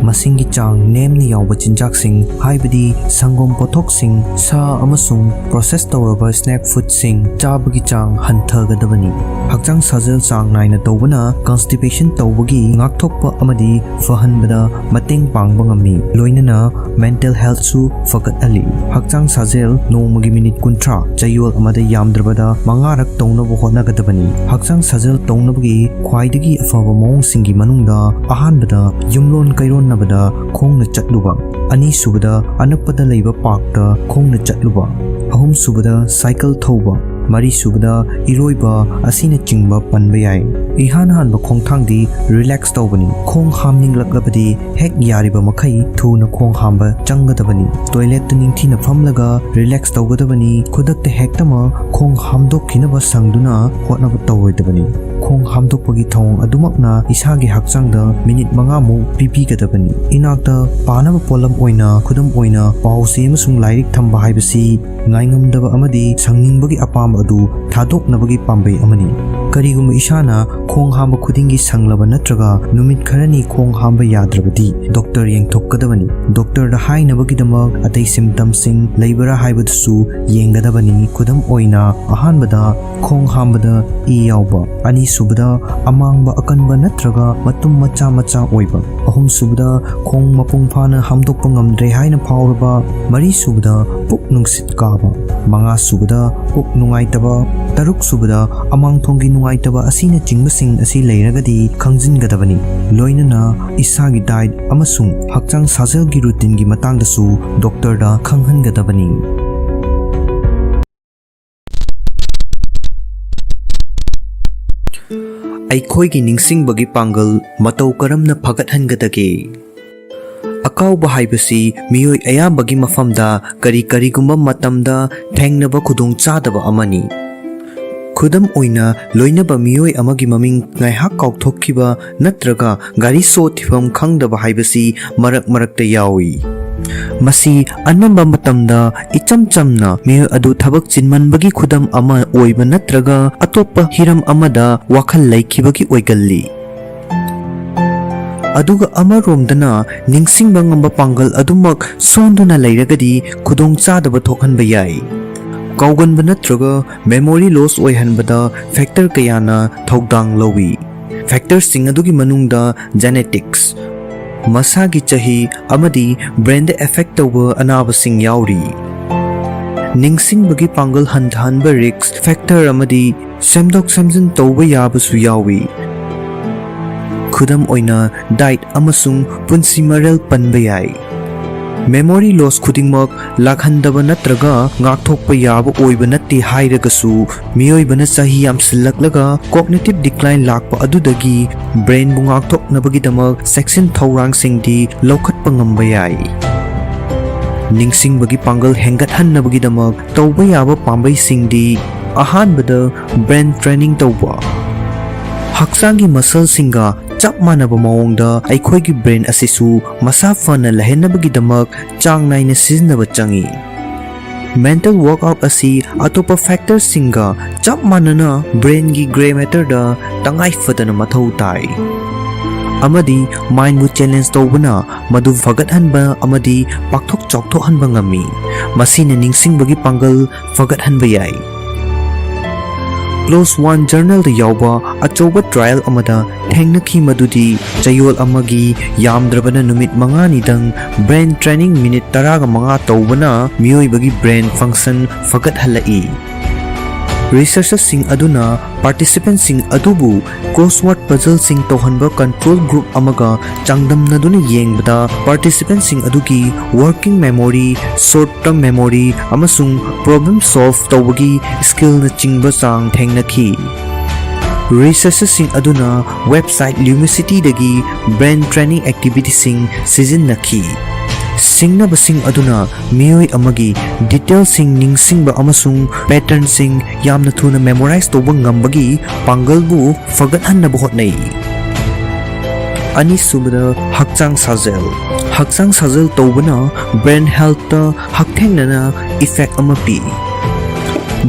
ꯃꯁꯤꯡꯒꯤ ꯆꯥꯡ ꯅꯦꯝꯅ ꯌꯥꯎꯕ ꯆꯤꯟꯖꯥꯛꯁꯤꯡ, ꯍꯥꯏꯕꯗꯤ ꯁꯪꯒꯣꯝ ꯄꯣꯠꯊꯣꯛꯁꯤꯡ, ꯁꯥ ꯑꯃꯁꯨꯡ process ꯇꯧꯔꯕ snack foodꯁꯤꯡ ꯆꯥꯕꯒꯤ ꯆꯥꯡ ꯍꯟꯊꯒꯗꯕꯅꯤ꯫ ꯍꯛꯆꯥꯡ ꯁꯥꯖꯦꯜ ꯆꯥꯡ ꯅꯥꯏꯅ ꯇꯧꯕꯅ constipation ꯇꯧꯕꯒꯤ ꯉꯥꯛꯊꯣꯛꯄ ꯑꯃꯗꯤ ꯐꯍꯟꯕꯗ ꯃꯇꯦꯡ ꯄꯥꯡꯕ ꯉꯝꯃꯤ, ꯂꯣꯏꯅꯅ mental healthꯁꯨ ꯐꯒꯠꯍꯜꯂꯤ꯫ ꯍꯛꯆꯥꯡ ꯁꯥꯖꯦꯜ ꯅꯣꯡꯃꯒꯤ ꯃꯤꯅꯤꯠ ꯀꯨꯟꯊ꯭ꯔꯥ, ꯆꯌꯣꯜ ꯑꯃꯗ ꯌꯥꯝꯗ꯭ꯔꯕꯗ ꯃꯉꯥꯔꯛ ꯇꯧꯅꯕ ꯍꯣꯠꯅꯒꯗꯕꯅꯤ꯫ ꯍꯛꯆꯥꯡ ꯁꯥꯖꯦꯜ ꯇꯧꯅꯕꯒꯤ ꯈ꯭ꯋꯥꯏꯗꯒꯤ ꯑꯐꯕ ꯃꯑꯣꯡꯁꯤꯡꯒꯤ ꯃꯅꯨꯡꯗ ꯑꯍꯥꯟꯕꯗ ꯌꯨꯝꯂꯣꯟ ꯀꯩꯔꯣꯟꯅꯕꯗ ꯈꯣꯡꯅ ꯆꯠꯂꯨꯕ, ꯑꯅꯤꯁꯨꯕꯗ ꯑꯅꯛꯄꯗ ꯂꯩꯕ parkꯇ ꯈꯣꯡꯅ ꯆꯠꯂꯨꯕ, ꯑꯍꯨꯝꯁꯨꯕꯗ cycle ꯊꯧꯕ, ꯃꯔꯤꯁꯨꯕꯗ ꯏꯔꯣꯏꯕ ꯑꯁꯤꯅꯆꯤꯡꯕ ꯄꯟꯕ ꯌꯥꯏ꯫ ꯏꯍꯥꯟ ꯍꯥꯟꯕ ꯈꯣꯡꯊꯥꯡꯗꯤ relax ꯇꯧꯕꯅꯤ꯫ ꯈꯣꯡ ꯍꯥꯝꯅꯤꯡꯂꯛꯂꯕꯗꯤ ꯍꯦꯛ ꯌꯥꯔꯤꯕ ꯃꯈꯩ ꯊꯨꯅ ꯈꯣꯡ ꯍꯥꯝꯕ ꯆꯪꯒꯗꯕꯅꯤ꯫ Toiletꯇ ꯅꯤꯡꯊꯤꯅ ꯐꯝꯂꯒ relax ꯇꯧꯒꯗꯕꯅꯤ꯫ ꯈꯨꯗꯛꯇ ꯍꯦꯛꯇꯃꯛ ꯈꯣꯡ ꯍꯥꯝꯗꯣꯛꯈꯤꯅꯕ ꯁꯪꯗꯨꯅ ꯍꯣꯠꯅꯕ ꯇꯧꯔꯣꯏꯗꯕꯅꯤ꯫ ꯈꯣꯡ ꯍꯥꯝꯗꯣꯛꯄꯒꯤ ꯊꯧꯑꯣꯡ ꯑꯗꯨꯃꯛꯅ ꯏꯁꯥꯒꯤ ꯍꯛꯆꯥꯡꯗ ꯃꯤꯅꯤꯠ ꯃꯉꯥꯃꯨꯛ ꯄꯤꯕꯤꯒꯗꯕꯅꯤ꯫ ꯏꯅꯥꯛꯇ ꯄꯥꯅꯕ ꯄꯣꯠꯂꯝ ꯑꯣꯏꯅ, ꯈꯨꯗꯝ ꯑꯣꯏꯅ, ꯄꯥꯎ ꯆꯦ ꯑꯃꯁꯨꯡ ꯂꯥꯏꯔꯤꯛ ꯊꯝꯕ ꯍꯥꯏꯕꯁꯤ ꯉꯥꯏꯉꯝꯗꯕ ꯑꯃꯗꯤ ꯁꯪꯅꯤꯡꯕꯒꯤ ꯑꯄꯥꯝꯕ ꯑꯗꯨ ꯊꯥꯗꯣꯛꯅꯕꯒꯤ ꯄꯥꯝꯕꯩ ꯑꯃꯅꯤ꯫ ꯀꯔꯤꯒꯨꯝꯕ ꯏꯁꯥꯅ ꯈꯣꯡ ꯍꯥꯝꯕ ꯈꯨꯗꯤꯡꯒꯤ ꯁꯪꯂꯕ ꯅꯠꯇ꯭ꯔꯒ ꯅꯨꯃꯤꯠ ꯈꯔꯅꯤ ꯈꯣꯡ ꯍꯥꯝꯕ ꯌꯥꯗ꯭ꯔꯕꯗꯤ, ꯗꯣꯛꯇꯔ ꯌꯦꯡꯊꯣꯛꯀꯗꯕꯅꯤ꯫ ꯗꯣꯛꯇꯔꯗ ꯍꯥꯏꯅꯕꯒꯤꯗꯃꯛ ꯑꯇꯩ ꯁꯤꯝꯇꯝꯁꯤꯡ ꯂꯩꯕ꯭ꯔꯥ ꯍꯥꯏꯕꯗꯨꯁꯨ ꯌꯦꯡꯒꯗꯕꯅꯤ꯫ ꯈꯨꯗꯝ ꯑꯣꯏꯅ, ꯑꯍꯥꯟꯕꯗ ꯈꯣꯡ ꯍꯥꯝꯕꯗ ꯏ ꯌꯥꯎꯕ, ꯑꯅꯤꯁꯨꯕꯗ ꯑꯃꯥꯡꯕ ꯑꯀꯟꯕ ꯅꯠꯇ꯭ꯔꯒ ꯃꯇꯨꯝ ꯃꯆꯥ ꯃꯆꯥ ꯑꯣꯏꯕ, ꯑꯍꯨꯝꯁꯨꯕꯗ ꯈꯣꯡ ꯃꯄꯨꯡ ꯐꯥꯅ ꯍꯥꯝꯗꯣꯛꯄ ꯉꯝꯗ꯭ꯔꯦ ꯍꯥꯏꯅ ꯐꯥꯎꯔꯕ, ꯃꯔꯤꯁꯨꯕꯗ ꯄꯨꯛ ꯅꯨꯡꯁꯤꯠ ꯀꯥꯕ, ꯃꯉꯥꯁꯨꯕꯗ ꯄꯨꯛ ꯅꯨꯡꯉꯥꯏꯇꯕ, ꯇꯔꯨꯛꯁꯨꯕꯗ ꯑꯃꯥꯡꯊꯣꯡꯒꯤ ꯅꯨꯡꯉꯥꯏꯇꯕ ꯑꯁꯤꯅꯆꯤꯡꯕꯁꯤꯡ ꯑꯁꯤ ꯂꯩꯔꯒꯗꯤ ꯈꯪꯖꯤꯟꯒꯗꯕꯅꯤ꯫ ꯂꯣꯏꯅꯅ ꯏꯁꯥꯒꯤ ꯗꯥꯏꯠ ꯑꯃꯁꯨꯡ ꯍꯛꯆꯥꯡ ꯁꯥꯖꯦꯜꯒꯤ ꯔꯨꯇꯤꯟꯒꯤ ꯃꯇꯥꯡꯗꯁꯨ ꯗꯣꯛꯇꯔꯗ ꯈꯪꯍꯟꯒꯗꯕꯅꯤ꯫ ꯑꯩꯈꯣꯏꯒꯤ ꯅꯤꯡꯁꯤꯡꯕꯒꯤ ꯄꯥꯡꯒꯜ ꯃꯇꯧ ꯀꯔꯝꯅ ꯐꯒꯠꯍꯟꯒꯗꯒꯦ? ꯑꯀꯥꯎꯕ ꯍꯥꯏꯕꯁꯤ ꯃꯤꯑꯣꯏ ꯑꯌꯥꯝꯕꯒꯤ ꯃꯐꯝꯗ ꯀꯔꯤ ꯀꯔꯤꯒꯨꯝꯕ ꯃꯇꯝꯗ ꯊꯦꯡꯅꯕ ꯈꯨꯗꯣꯡꯆꯥꯗꯕ ꯑꯃꯅꯤ꯫ ꯈꯨꯗꯝ ꯑꯣꯏꯅ, ꯂꯣꯏꯅꯕ ꯃꯤꯑꯣꯏ ꯑꯃꯒꯤ ꯃꯃꯤꯡ ꯉꯥꯏꯍꯥꯛ ꯀꯥꯎꯊꯣꯛꯈꯤꯕ ꯅꯠꯇ꯭ꯔꯒ ꯒꯥꯔꯤ ꯁꯣ ꯊꯤꯐꯝ ꯈꯪꯗꯕ ꯍꯥꯏꯕꯁꯤ ꯃꯔꯛ ꯃꯔꯛꯇ ꯌꯥꯎꯏ꯫ ꯃꯁꯤ ꯑꯅꯝꯕ ꯃꯇꯝꯗ ꯏꯆꯝ ꯆꯝꯅ ꯃꯤꯑꯣꯏ ꯑꯗꯨ ꯊꯕꯛ ꯆꯤꯟꯃꯟꯕꯒꯤ ꯈꯨꯗꯝ ꯑꯃ ꯑꯣꯏꯕ ꯅꯠꯇ꯭ꯔꯒ ꯑꯇꯣꯞꯄ ꯍꯤꯔꯝ ꯑꯃꯗ ꯋꯥꯈꯜ ꯂꯩꯈꯤꯕꯒꯤ ꯑꯣꯏꯒꯜꯂꯤ꯫ ꯑꯗꯨꯒ ꯑꯃꯔꯣꯝꯗꯅ, ꯅꯤꯡꯁꯤꯡꯕ ꯉꯝꯕ ꯄꯥꯡꯒꯜ ꯑꯗꯨꯃꯛ ꯁꯣꯟꯗꯨꯅ ꯂꯩꯔꯒꯗꯤ ꯈꯨꯗꯣꯡꯆꯥꯗꯕ ꯊꯣꯛꯍꯟꯕ ꯌꯥꯏ꯫ ꯀꯥꯎꯒꯟꯕ ꯅꯠꯇ꯭ꯔꯒ memory loss ꯑꯣꯏꯍꯟꯕꯗ factor ꯀꯌꯥꯅ ꯊꯧꯗꯥꯡ ꯂꯧꯏ꯫ Factorꯁꯤꯡ ꯑꯗꯨꯒꯤ ꯃꯅꯨꯡꯗ genetics, ꯃꯁꯥꯒꯤ ꯆꯍꯤ, ꯑꯃꯗꯤ brainꯗ effect ꯇꯧꯕ ꯑꯅꯥꯕꯁꯤꯡ ꯌꯥꯎꯔꯤ꯫ ꯅꯤꯡꯁꯤꯡꯕꯒꯤ ꯄꯥꯡꯒꯜ ꯍꯟꯊꯍꯟꯕ risk factor ꯑꯃꯗꯤ ꯁꯦꯝꯗꯣꯛ ꯁꯦꯝꯖꯤꯟ ꯇꯧꯕ ꯌꯥꯕꯁꯨ ꯌꯥꯎꯏ꯫ ꯈꯨꯗꯝ ꯑꯣꯏꯅ, diet ꯑꯃꯁꯨꯡ ꯄꯨꯟꯁꯤ ꯃꯔꯦꯜ ꯄꯟꯕ ꯌꯥꯏ꯫ Memory loss ꯈꯨꯗꯤꯡꯃꯛ ꯂꯥꯛꯍꯟꯗꯕ ꯅꯠꯇ꯭ꯔꯒ ꯉꯥꯛꯊꯣꯛꯄ ꯌꯥꯕ ꯑꯣꯏꯕ ꯅꯠꯇꯦ ꯍꯥꯏꯔꯒꯁꯨ, ꯃꯤꯑꯣꯏꯕꯅ ꯆꯍꯤ ꯌꯥꯝꯁꯤꯜꯂꯛꯂꯒ cognitive decline ꯂꯥꯛꯄ ꯑꯗꯨꯗꯒꯤ brainꯕꯨ ꯉꯥꯛꯊꯣꯛꯅꯕꯒꯤꯗꯃꯛ ꯆꯦꯛꯁꯤꯟ ꯊꯧꯔꯥꯡꯁꯤꯡꯗꯤ ꯂꯧꯈꯠꯄ ꯉꯝꯕ ꯌꯥꯏ꯫ ꯅꯤꯡꯁꯤꯡꯕꯒꯤ ꯄꯥꯡꯒꯜ ꯍꯦꯟꯒꯠꯍꯟꯅꯕꯒꯤꯗꯃꯛ ꯇꯧꯕ ꯌꯥꯕ ꯄꯥꯝꯕꯩꯁꯤꯡꯗꯤ: ꯑꯍꯥꯟꯕꯗ, brain training ꯇꯧꯕ꯫ ꯍꯛꯆꯥꯡꯒꯤ ꯃꯁꯜꯁꯤꯡꯒ ꯆꯞ ꯃꯥꯟꯅꯕ ꯃꯑꯣꯡꯗ ꯑꯩꯈꯣꯏꯒꯤ ꯕ꯭ꯔꯦꯟ ꯑꯁꯤꯁꯨ ꯃꯁꯥ ꯐꯅ ꯂꯩꯍꯟꯅꯕꯒꯤꯗꯃꯛ ꯆꯥꯡ ꯅꯥꯏꯅ ꯁꯤꯖꯤꯟꯅꯕ ꯆꯪꯏ꯫ ꯃꯦꯟꯇꯦꯜ ꯋꯥꯔꯛꯑꯥꯎꯠ ꯑꯁꯤ ꯑꯇꯣꯞꯄ ꯐꯦꯛꯇꯔꯁꯤꯡꯒ ꯆꯞ ꯃꯥꯟꯅꯅ ꯕ꯭ꯔꯦꯟꯒꯤ ꯒ꯭ꯔꯦ ꯃꯦꯇꯔꯗ ꯇꯉꯥꯏ ꯐꯗꯅ ꯃꯊꯧ ꯇꯥꯏ, ꯑꯃꯗꯤ ꯃꯥꯏꯟꯕꯨ ꯆꯦꯂꯦꯟꯖ ꯇꯧꯕꯅ ꯃꯗꯨ ꯐꯒꯠꯍꯟꯕ ꯑꯃꯗꯤ ꯄꯥꯛꯊꯣꯛ ꯆꯥꯎꯊꯣꯛꯍꯟꯕ ꯉꯝꯃꯤ꯫ ꯃꯁꯤꯅ ꯅꯤꯡꯁꯤꯡꯕꯒꯤ ꯄꯥꯡꯒꯜ ꯐꯒꯠꯍꯟꯕ ꯌꯥꯏ꯫ ꯀ꯭ꯂꯣꯁ ꯋꯥꯟ ꯖꯔꯅꯦꯜꯗ ꯌꯥꯎꯕ ꯑꯆꯧꯕ ꯇ꯭ꯔꯥꯌꯦꯜ ꯑꯃꯗ ꯊꯦꯡꯅꯈꯤ, ꯃꯗꯨꯗꯤ ꯆꯌꯣꯜ ꯑꯃꯒꯤ ꯌꯥꯝꯗ꯭ꯔꯕꯗ ꯅꯨꯃꯤꯠ ꯃꯉꯥꯅꯤꯗꯪ ꯕ꯭ꯔꯦꯟ ꯇ꯭ꯔꯦꯅꯤꯡ ꯃꯤꯅꯤꯠ ꯇꯔꯥꯒ ꯃꯉꯥ ꯇꯧꯕꯅ ꯃꯤꯑꯣꯏꯕꯒꯤ ꯕ꯭ꯔꯦꯟ ꯐꯪꯁꯟ ꯐꯒꯠꯍꯜꯂꯛꯏ꯫ ꯔꯤꯁꯔꯆꯔꯁꯤꯡ ꯑꯗꯨꯅ ꯄꯥꯔꯇꯤꯁꯤꯄꯦꯟꯁꯤꯡ ꯑꯗꯨꯕꯨ ꯀ꯭ꯔꯣꯁꯋꯥꯔꯗ ꯄꯖꯜꯁꯤꯡ ꯇꯧꯍꯟꯕ ꯀꯟꯇ꯭ꯔꯣꯜ ꯒ꯭ꯔꯨꯞ ꯑꯃꯒ ꯆꯥꯡꯗꯝꯅꯗꯨꯅ ꯌꯦꯡꯕꯗ, ꯄꯥꯔꯇꯤꯁꯤꯄꯦꯟꯁꯤꯡ ꯑꯗꯨꯒꯤ working memory, short term memory, ꯑꯃꯁꯨꯡ ꯄ꯭ꯔꯣꯕ꯭ꯂꯦꯝ ꯁꯣꯜꯚ ꯇꯧꯕꯒꯤ ꯁ꯭ꯀꯤꯜꯅꯆꯤꯡꯕ ꯆꯥꯡ ꯊꯦꯡꯅꯈꯤ꯫ ꯔꯤꯁꯔꯆꯔꯁꯤꯡ ꯑꯗꯨꯅ ꯋꯦꯕꯁꯥꯏꯠ ꯂ꯭ꯌꯨꯃꯤꯁꯤꯇꯤꯗꯒꯤ ꯕ꯭ꯔꯦꯟ ꯇ꯭ꯔꯦꯅꯤꯡ ꯑꯦꯛꯇꯤꯚꯤꯇꯤꯁꯤꯡ ꯁꯤꯖꯤꯟꯅꯈꯤ꯫ ꯁꯤꯡꯅꯕꯁꯤꯡ ꯑꯗꯨꯅ ꯃꯤꯑꯣꯏ ꯑꯃꯒꯤ ꯗꯤꯇꯦꯜꯁꯤꯡ ꯅꯤꯡꯁꯤꯡꯕ ꯑꯃꯁꯨꯡ ꯄꯦꯇꯔꯟꯁꯤꯡ ꯌꯥꯝꯅ ꯊꯨꯅ ꯃꯦꯃꯣꯔꯥꯏꯖ ꯇꯧꯕ ꯉꯝꯕꯒꯤ ꯄꯥꯡꯒꯜꯕꯨ ꯐꯒꯠꯍꯟꯅꯕ ꯍꯣꯠꯅꯩ꯫ ꯑꯅꯤꯁꯨꯕꯗ, ꯍꯛꯆꯥꯡ ꯁꯥꯖꯦꯜ꯫ ꯍꯛꯆꯥꯡ ꯁꯥꯖꯦꯜ ꯇꯧꯕꯅ ꯕ꯭ꯔꯦꯟ ꯍꯦꯜꯊꯇ ꯍꯛꯊꯦꯡꯅꯅ ꯏꯐꯦꯛ ꯑꯃ ꯄꯤ꯫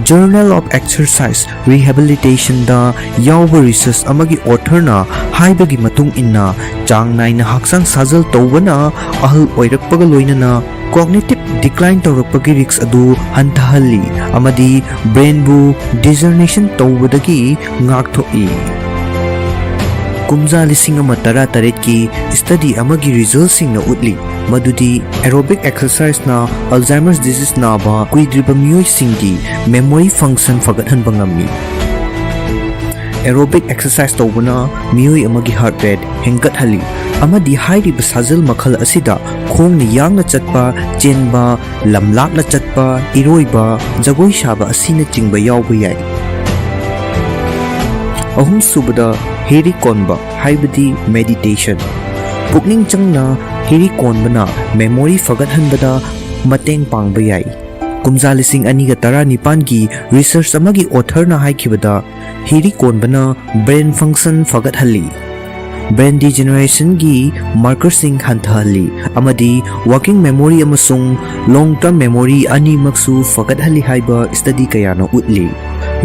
Journal of Exercise Rehabilitationꯗ ꯌꯥꯎꯕ ꯔꯤꯁꯔꯆ ꯑꯃꯒꯤ ꯑꯣꯊꯔꯅ ꯍꯥꯏꯕꯒꯤ ꯃꯇꯨꯡ ꯏꯟꯅ, ꯆꯥꯡ ꯅꯥꯏꯅ ꯍꯛꯆꯥꯡ ꯁꯥꯖꯦꯜ ꯇꯧꯕꯅ ꯑꯍꯜ ꯑꯣꯏꯔꯛꯄꯒ ꯂꯣꯏꯅꯅ ꯀꯣꯒꯅꯤꯇꯤꯚ ꯗꯤꯀ꯭ꯂꯥꯏꯟ ꯇꯧꯔꯛꯄꯒꯤ ꯔꯤꯁ꯭ꯛ ꯑꯗꯨ ꯍꯟꯊꯍꯜꯂꯤ ꯑꯃꯗꯤ ꯕ꯭ꯔꯦꯟꯕꯨ ꯗꯤꯖꯔꯅꯦꯁꯟ ꯇꯧꯕꯗꯒꯤ ꯉꯥꯛꯊꯣꯛꯏ꯫ ꯀꯨꯝꯖꯥ ꯂꯤꯁꯤꯡ ꯑꯃ ꯇꯔꯥꯇꯔꯦꯠꯀꯤ ꯁ꯭ꯇꯗꯤ ꯑꯃꯒꯤ ꯔꯤꯖꯜꯁꯤꯡꯅ ꯎꯠꯂꯤ ꯃꯗꯨꯗꯤ ꯑꯦꯔꯣꯕꯤꯛ ꯑꯦꯛꯁꯔꯁꯥꯏꯖꯅ ꯑꯜꯖꯥꯏꯃꯔꯁ ꯗꯤꯖꯤꯖ ꯅꯥꯕ ꯀꯨꯏꯗ꯭ꯔꯤꯕ ꯃꯤꯑꯣꯏꯁꯤꯡꯒꯤ ꯃꯦꯃꯣꯔꯤ ꯐꯪꯁꯟ ꯐꯒꯠꯍꯟꯕ ꯉꯝꯃꯤ꯫ ꯑꯦꯔꯣꯕꯤꯛ ꯑꯦꯛꯁꯔꯁꯥꯏꯖ ꯇꯧꯕꯅ ꯃꯤꯑꯣꯏ ꯑꯃꯒꯤ ꯍꯥꯔꯠ ꯔꯦꯠ ꯍꯦꯟꯒꯠꯍꯜꯂꯤ, ꯑꯃꯗꯤ ꯍꯥꯏꯔꯤꯕ ꯁꯥꯖꯦꯜ ꯃꯈꯜ ꯑꯁꯤꯗ ꯈꯣꯡꯅ ꯌꯥꯡꯅ ꯆꯠꯄ, ꯆꯦꯟꯕ, ꯂꯝꯂꯥꯞꯅ ꯆꯠꯄ, ꯏꯔꯣꯏꯕ, ꯖꯒꯣꯏ ꯁꯥꯕ ꯑꯁꯤꯅꯆꯤꯡꯕ ꯌꯥꯎꯕ ꯌꯥꯏ꯫ ꯑꯍꯨꯝꯁꯨꯕꯗ, ꯍꯤꯔꯤ ꯀꯣꯟꯕ, ꯍꯥꯏꯕꯗꯤ ꯃꯦꯗꯤꯇꯦꯁꯟ꯫ ꯄꯨꯛꯅꯤꯡ ꯆꯪꯅ ꯍꯤꯔꯤ ꯀꯣꯟꯕꯅ ꯃꯦꯃꯣꯔꯤ ꯐꯒꯠꯍꯟꯕꯗ ꯃꯇꯦꯡ ꯄꯥꯡꯕ ꯌꯥꯏ꯫ ꯀꯨꯝꯖꯥ ꯂꯤꯁꯤꯡ ꯑꯅꯤꯒ ꯇꯔꯥꯅꯤꯄꯥꯟꯒꯤ research ꯑꯃꯒꯤ authorꯅ ꯍꯥꯏꯈꯤꯕꯗ, ꯍꯤꯔꯤ ꯀꯣꯟꯕꯅ brain function ꯐꯒꯠꯍꯜꯂꯤ, brain degenerationꯒꯤ markerꯁꯤꯡ ꯍꯟꯊꯍꯜꯂꯤ ꯑꯃꯗꯤ working memory ꯑꯃꯁꯨꯡ long term memory ꯑꯅꯤꯃꯛꯁꯨ ꯐꯒꯠꯍꯜꯂꯤ ꯍꯥꯏꯕ study ꯀꯌꯥꯅ ꯎꯠꯂꯤ꯫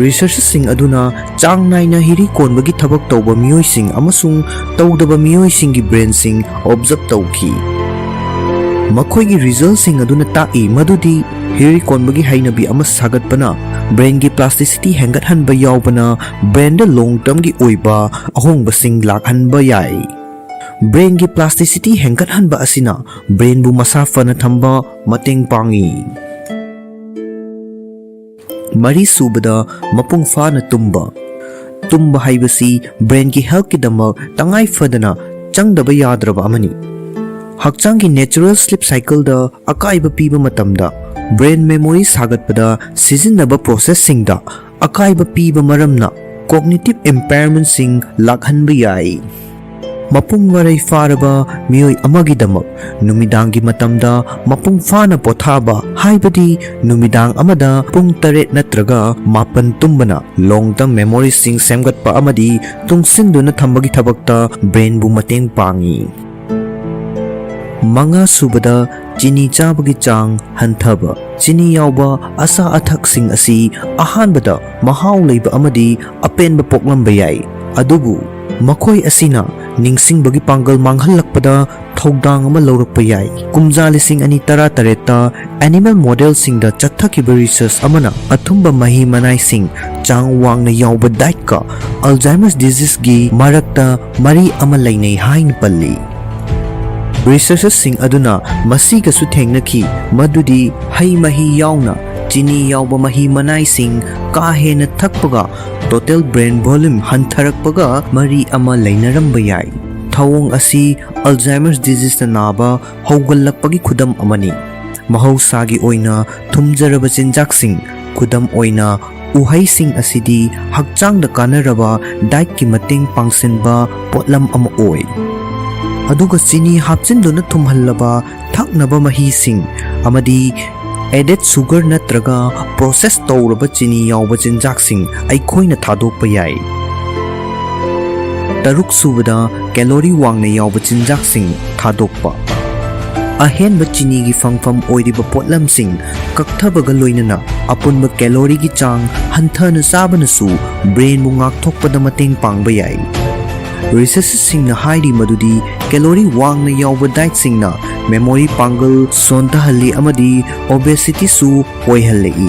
Researchꯁꯤꯡ ꯑꯗꯨꯅ ꯆꯥꯡ ꯅꯥꯏꯅ ꯍꯤꯔꯤ ꯀꯣꯟꯕꯒꯤ ꯊꯕꯛ ꯇꯧꯕ ꯃꯤꯑꯣꯏꯁꯤꯡ ꯑꯃꯁꯨꯡ ꯇꯧꯗꯕ ꯃꯤꯑꯣꯏꯁꯤꯡꯒꯤ brainꯁꯤꯡ observe ꯇꯧꯈꯤ꯫ ꯃꯈꯣꯏꯒꯤ resultꯁꯤꯡ ꯑꯗꯨꯅ ꯇꯥꯛꯏ ꯃꯗꯨꯗꯤ ꯍꯤꯔꯤ ꯀꯣꯟꯕꯒꯤ ꯍꯩꯅꯕꯤ ꯑꯃ ꯁꯥꯒꯠꯄꯅ brainꯒꯤ plasticity ꯍꯦꯟꯒꯠꯍꯟꯕ ꯌꯥꯎꯕꯅ brainꯗ long termꯒꯤ ꯑꯣꯏꯕ ꯑꯍꯣꯡꯕꯁꯤꯡ ꯂꯥꯛꯍꯟꯕ ꯌꯥꯏ꯫ Brainꯒꯤ plasticity ꯍꯦꯟꯒꯠꯍꯟꯕ ꯑꯁꯤꯅ brainꯕꯨ ꯃꯁꯥ ꯐꯅ ꯊꯝꯕ ꯃꯇꯦꯡ ꯄꯥꯡꯏ꯫ ꯃꯔꯤꯁꯨꯕꯗ, ꯃꯄꯨꯡ ꯐꯥꯅ ꯇꯨꯝꯕ꯫ ꯇꯨꯝꯕ ꯍꯥꯏꯕꯁꯤ brainꯒꯤ healthꯀꯤꯗꯃꯛ ꯇꯉꯥꯏ ꯐꯗꯅ ꯆꯪꯗꯕ ꯌꯥꯗ꯭ꯔꯕ ꯑꯃꯅꯤ꯫ ꯍꯛꯆꯥꯡꯒꯤ natural sleep cycleꯗ ꯑꯀꯥꯏꯕ ꯄꯤꯕ ꯃꯇꯝꯗ, brain memory ꯁꯥꯒꯠꯄꯗ ꯁꯤꯖꯤꯟꯅꯕ processꯁꯤꯡꯗ ꯑꯀꯥꯏꯕ ꯄꯤꯕ ꯃꯔꯝꯅ cognitive impairmentꯁꯤꯡ ꯂꯥꯛꯍꯟꯕ ꯌꯥꯏ꯫ ꯃꯄꯨꯡ ꯃꯔꯩ ꯐꯥꯔꯕ ꯃꯤꯑꯣꯏ ꯑꯃꯒꯤꯗꯃꯛ ꯅꯨꯃꯤꯗꯥꯡꯒꯤ ꯃꯇꯝꯗ ꯃꯄꯨꯡ ꯐꯥꯅ ꯄꯣꯊꯥꯕ, ꯍꯥꯏꯕꯗꯤ ꯅꯨꯃꯤꯗꯥꯡ ꯑꯃꯗ ꯄꯨꯡ ꯇꯔꯦꯠ ꯅꯠꯇ꯭ꯔꯒ ꯃꯥꯄꯟ ꯇꯨꯝꯕꯅ long term memoryꯁꯤꯡ ꯁꯦꯝꯒꯠꯄ ꯑꯃꯗꯤ ꯇꯨꯡꯁꯤꯟꯗꯨꯅ ꯊꯝꯕꯒꯤ ꯊꯕꯛꯇ brainꯕꯨ ꯃꯇꯦꯡ ꯄꯥꯡꯏ꯫ ꯃꯉꯥꯁꯨꯕꯗ, ꯆꯤꯅꯤ ꯆꯥꯕꯒꯤ ꯆꯥꯡ ꯍꯟꯊꯕ꯫ ꯆꯤꯅꯤ ꯌꯥꯎꯕ ꯑꯆꯥ ꯑꯊꯛꯁꯤꯡ ꯑꯁꯤ ꯑꯍꯥꯟꯕꯗ ꯃꯍꯥꯎ ꯂꯩꯕ ꯑꯃꯗꯤ ꯑꯄꯦꯟꯕ ꯄꯣꯛꯂꯝꯕ ꯌꯥꯏ, ꯑꯗꯨꯕꯨ ꯃꯈꯣꯏ ꯑꯁꯤꯅ ꯅꯤꯡꯁꯤꯡꯕꯒꯤ ꯄꯥꯡꯒꯜ ꯃꯥꯡꯍꯜꯂꯛꯄꯗ ꯊꯧꯗꯥꯡ ꯑꯃ ꯂꯧꯔꯛꯄ ꯌꯥꯏ꯫ ꯀꯨꯝꯖꯥ ꯂꯤꯁꯤꯡ ꯑꯅꯤ ꯇꯔꯥꯇꯔꯦꯠꯇ animal modelꯁꯤꯡꯗ ꯆꯠꯊꯈꯤꯕ research ꯑꯃꯅ ꯑꯊꯨꯝꯕ ꯃꯍꯤ ꯃꯅꯥꯏꯁꯤꯡ, ꯆꯥꯡ ꯋꯥꯡꯅ ꯌꯥꯎꯕ dietꯀ Alzheimer's diseaseꯒꯤ ꯃꯔꯛꯇ ꯃꯔꯤ ꯑꯃ ꯂꯩꯅꯩ ꯍꯥꯏꯅ ꯄꯜꯂꯤ꯫ Researchersꯁꯤꯡ ꯑꯗꯨꯅ ꯃꯁꯤꯒꯁꯨ ꯊꯦꯡꯅꯈꯤ ꯃꯗꯨꯗꯤ ꯍꯩ ꯃꯍꯤ ꯌꯥꯎꯅ ꯆꯤꯅꯤ ꯌꯥꯎꯕ ꯃꯍꯤ ꯃꯅꯥꯏꯁꯤꯡ ꯀꯥ ꯍꯦꯟꯅ ꯊꯛꯄꯒ total brain volume ꯍꯟꯊꯔꯛꯄꯒ ꯃꯔꯤ ꯑꯃ ꯂꯩꯅꯔꯝꯕ ꯌꯥꯏ꯫ ꯊꯧꯑꯣꯡ ꯑꯁꯤ Alzheimer's diseaseꯅ ꯅꯥꯕ ꯍꯧꯒꯠꯂꯛꯄꯒꯤ ꯈꯨꯗꯝ ꯑꯃꯅꯤ꯫ ꯃꯍꯧꯁꯥꯒꯤ ꯑꯣꯏꯅ ꯊꯨꯝꯖꯔꯕ ꯆꯤꯟꯖꯥꯛꯁꯤꯡ, ꯈꯨꯗꯝ ꯑꯣꯏꯅ ꯎꯍꯩꯁꯤꯡ ꯑꯁꯤꯗꯤ ꯍꯛꯆꯥꯡꯗ ꯀꯥꯟꯅꯔꯕ dietꯀꯤ ꯃꯇꯦꯡ ꯄꯥꯡꯁꯤꯟꯕ ꯄꯣꯠꯂꯝ ꯑꯃ ꯑꯣꯏ꯫ ꯑꯗꯨꯒ ꯆꯤꯅꯤ ꯍꯥꯞꯆꯤꯟꯗꯨꯅ ꯊꯨꯝꯍꯜꯂꯕ ꯊꯛꯅꯕ ꯃꯍꯤꯁꯤꯡ ꯑꯃꯗꯤ Added sugar ꯅꯠꯇ꯭ꯔꯒ process ꯇꯧꯔꯕ ꯆꯤꯅꯤ ꯌꯥꯎꯕ ꯆꯤꯟꯖꯥꯛꯁꯤꯡ ꯑꯩꯈꯣꯏꯅ ꯊꯥꯗꯣꯛꯄ ꯌꯥꯏ꯫ ꯇꯔꯨꯛ ꯁꯨꯕꯗ, calorie ꯋꯥꯡꯅ ꯌꯥꯎꯕ ꯆꯤꯟꯖꯥꯛꯁꯤꯡ ꯊꯥꯗꯣꯛꯄ꯫ ꯑꯍꯦꯟꯕ ꯆꯤꯅꯤꯒꯤ ꯐꯪꯐꯝ ꯑꯣꯏꯔꯤꯕ ꯄꯣꯠꯂꯝꯁꯤꯡ ꯀꯛꯊꯕꯒ ꯂꯣꯏꯅꯅ ꯑꯄꯨꯟꯕ calorie ꯒꯤ ꯆꯥꯡ ꯍꯟꯊꯅ ꯆꯥꯕꯅꯁꯨ brain ꯕꯨ ꯉꯥꯛꯊꯣꯛꯄꯗ ꯃꯇꯦꯡ ꯄꯥꯡꯕ ꯌꯥꯏ꯫ Researcher ꯁꯤꯡꯅ ꯍꯥꯏꯔꯤ ꯃꯗꯨꯗꯤ calorie ꯋꯥꯡꯅ ꯌꯥꯎꯕ diet ꯁꯤꯡꯅ memory ꯄꯥꯡꯒꯜ ꯁꯣꯟꯊꯍꯜꯂꯤ ꯑꯃꯗꯤ obesity ꯁꯨ ꯑꯣꯏꯍꯜꯂꯛꯏ꯫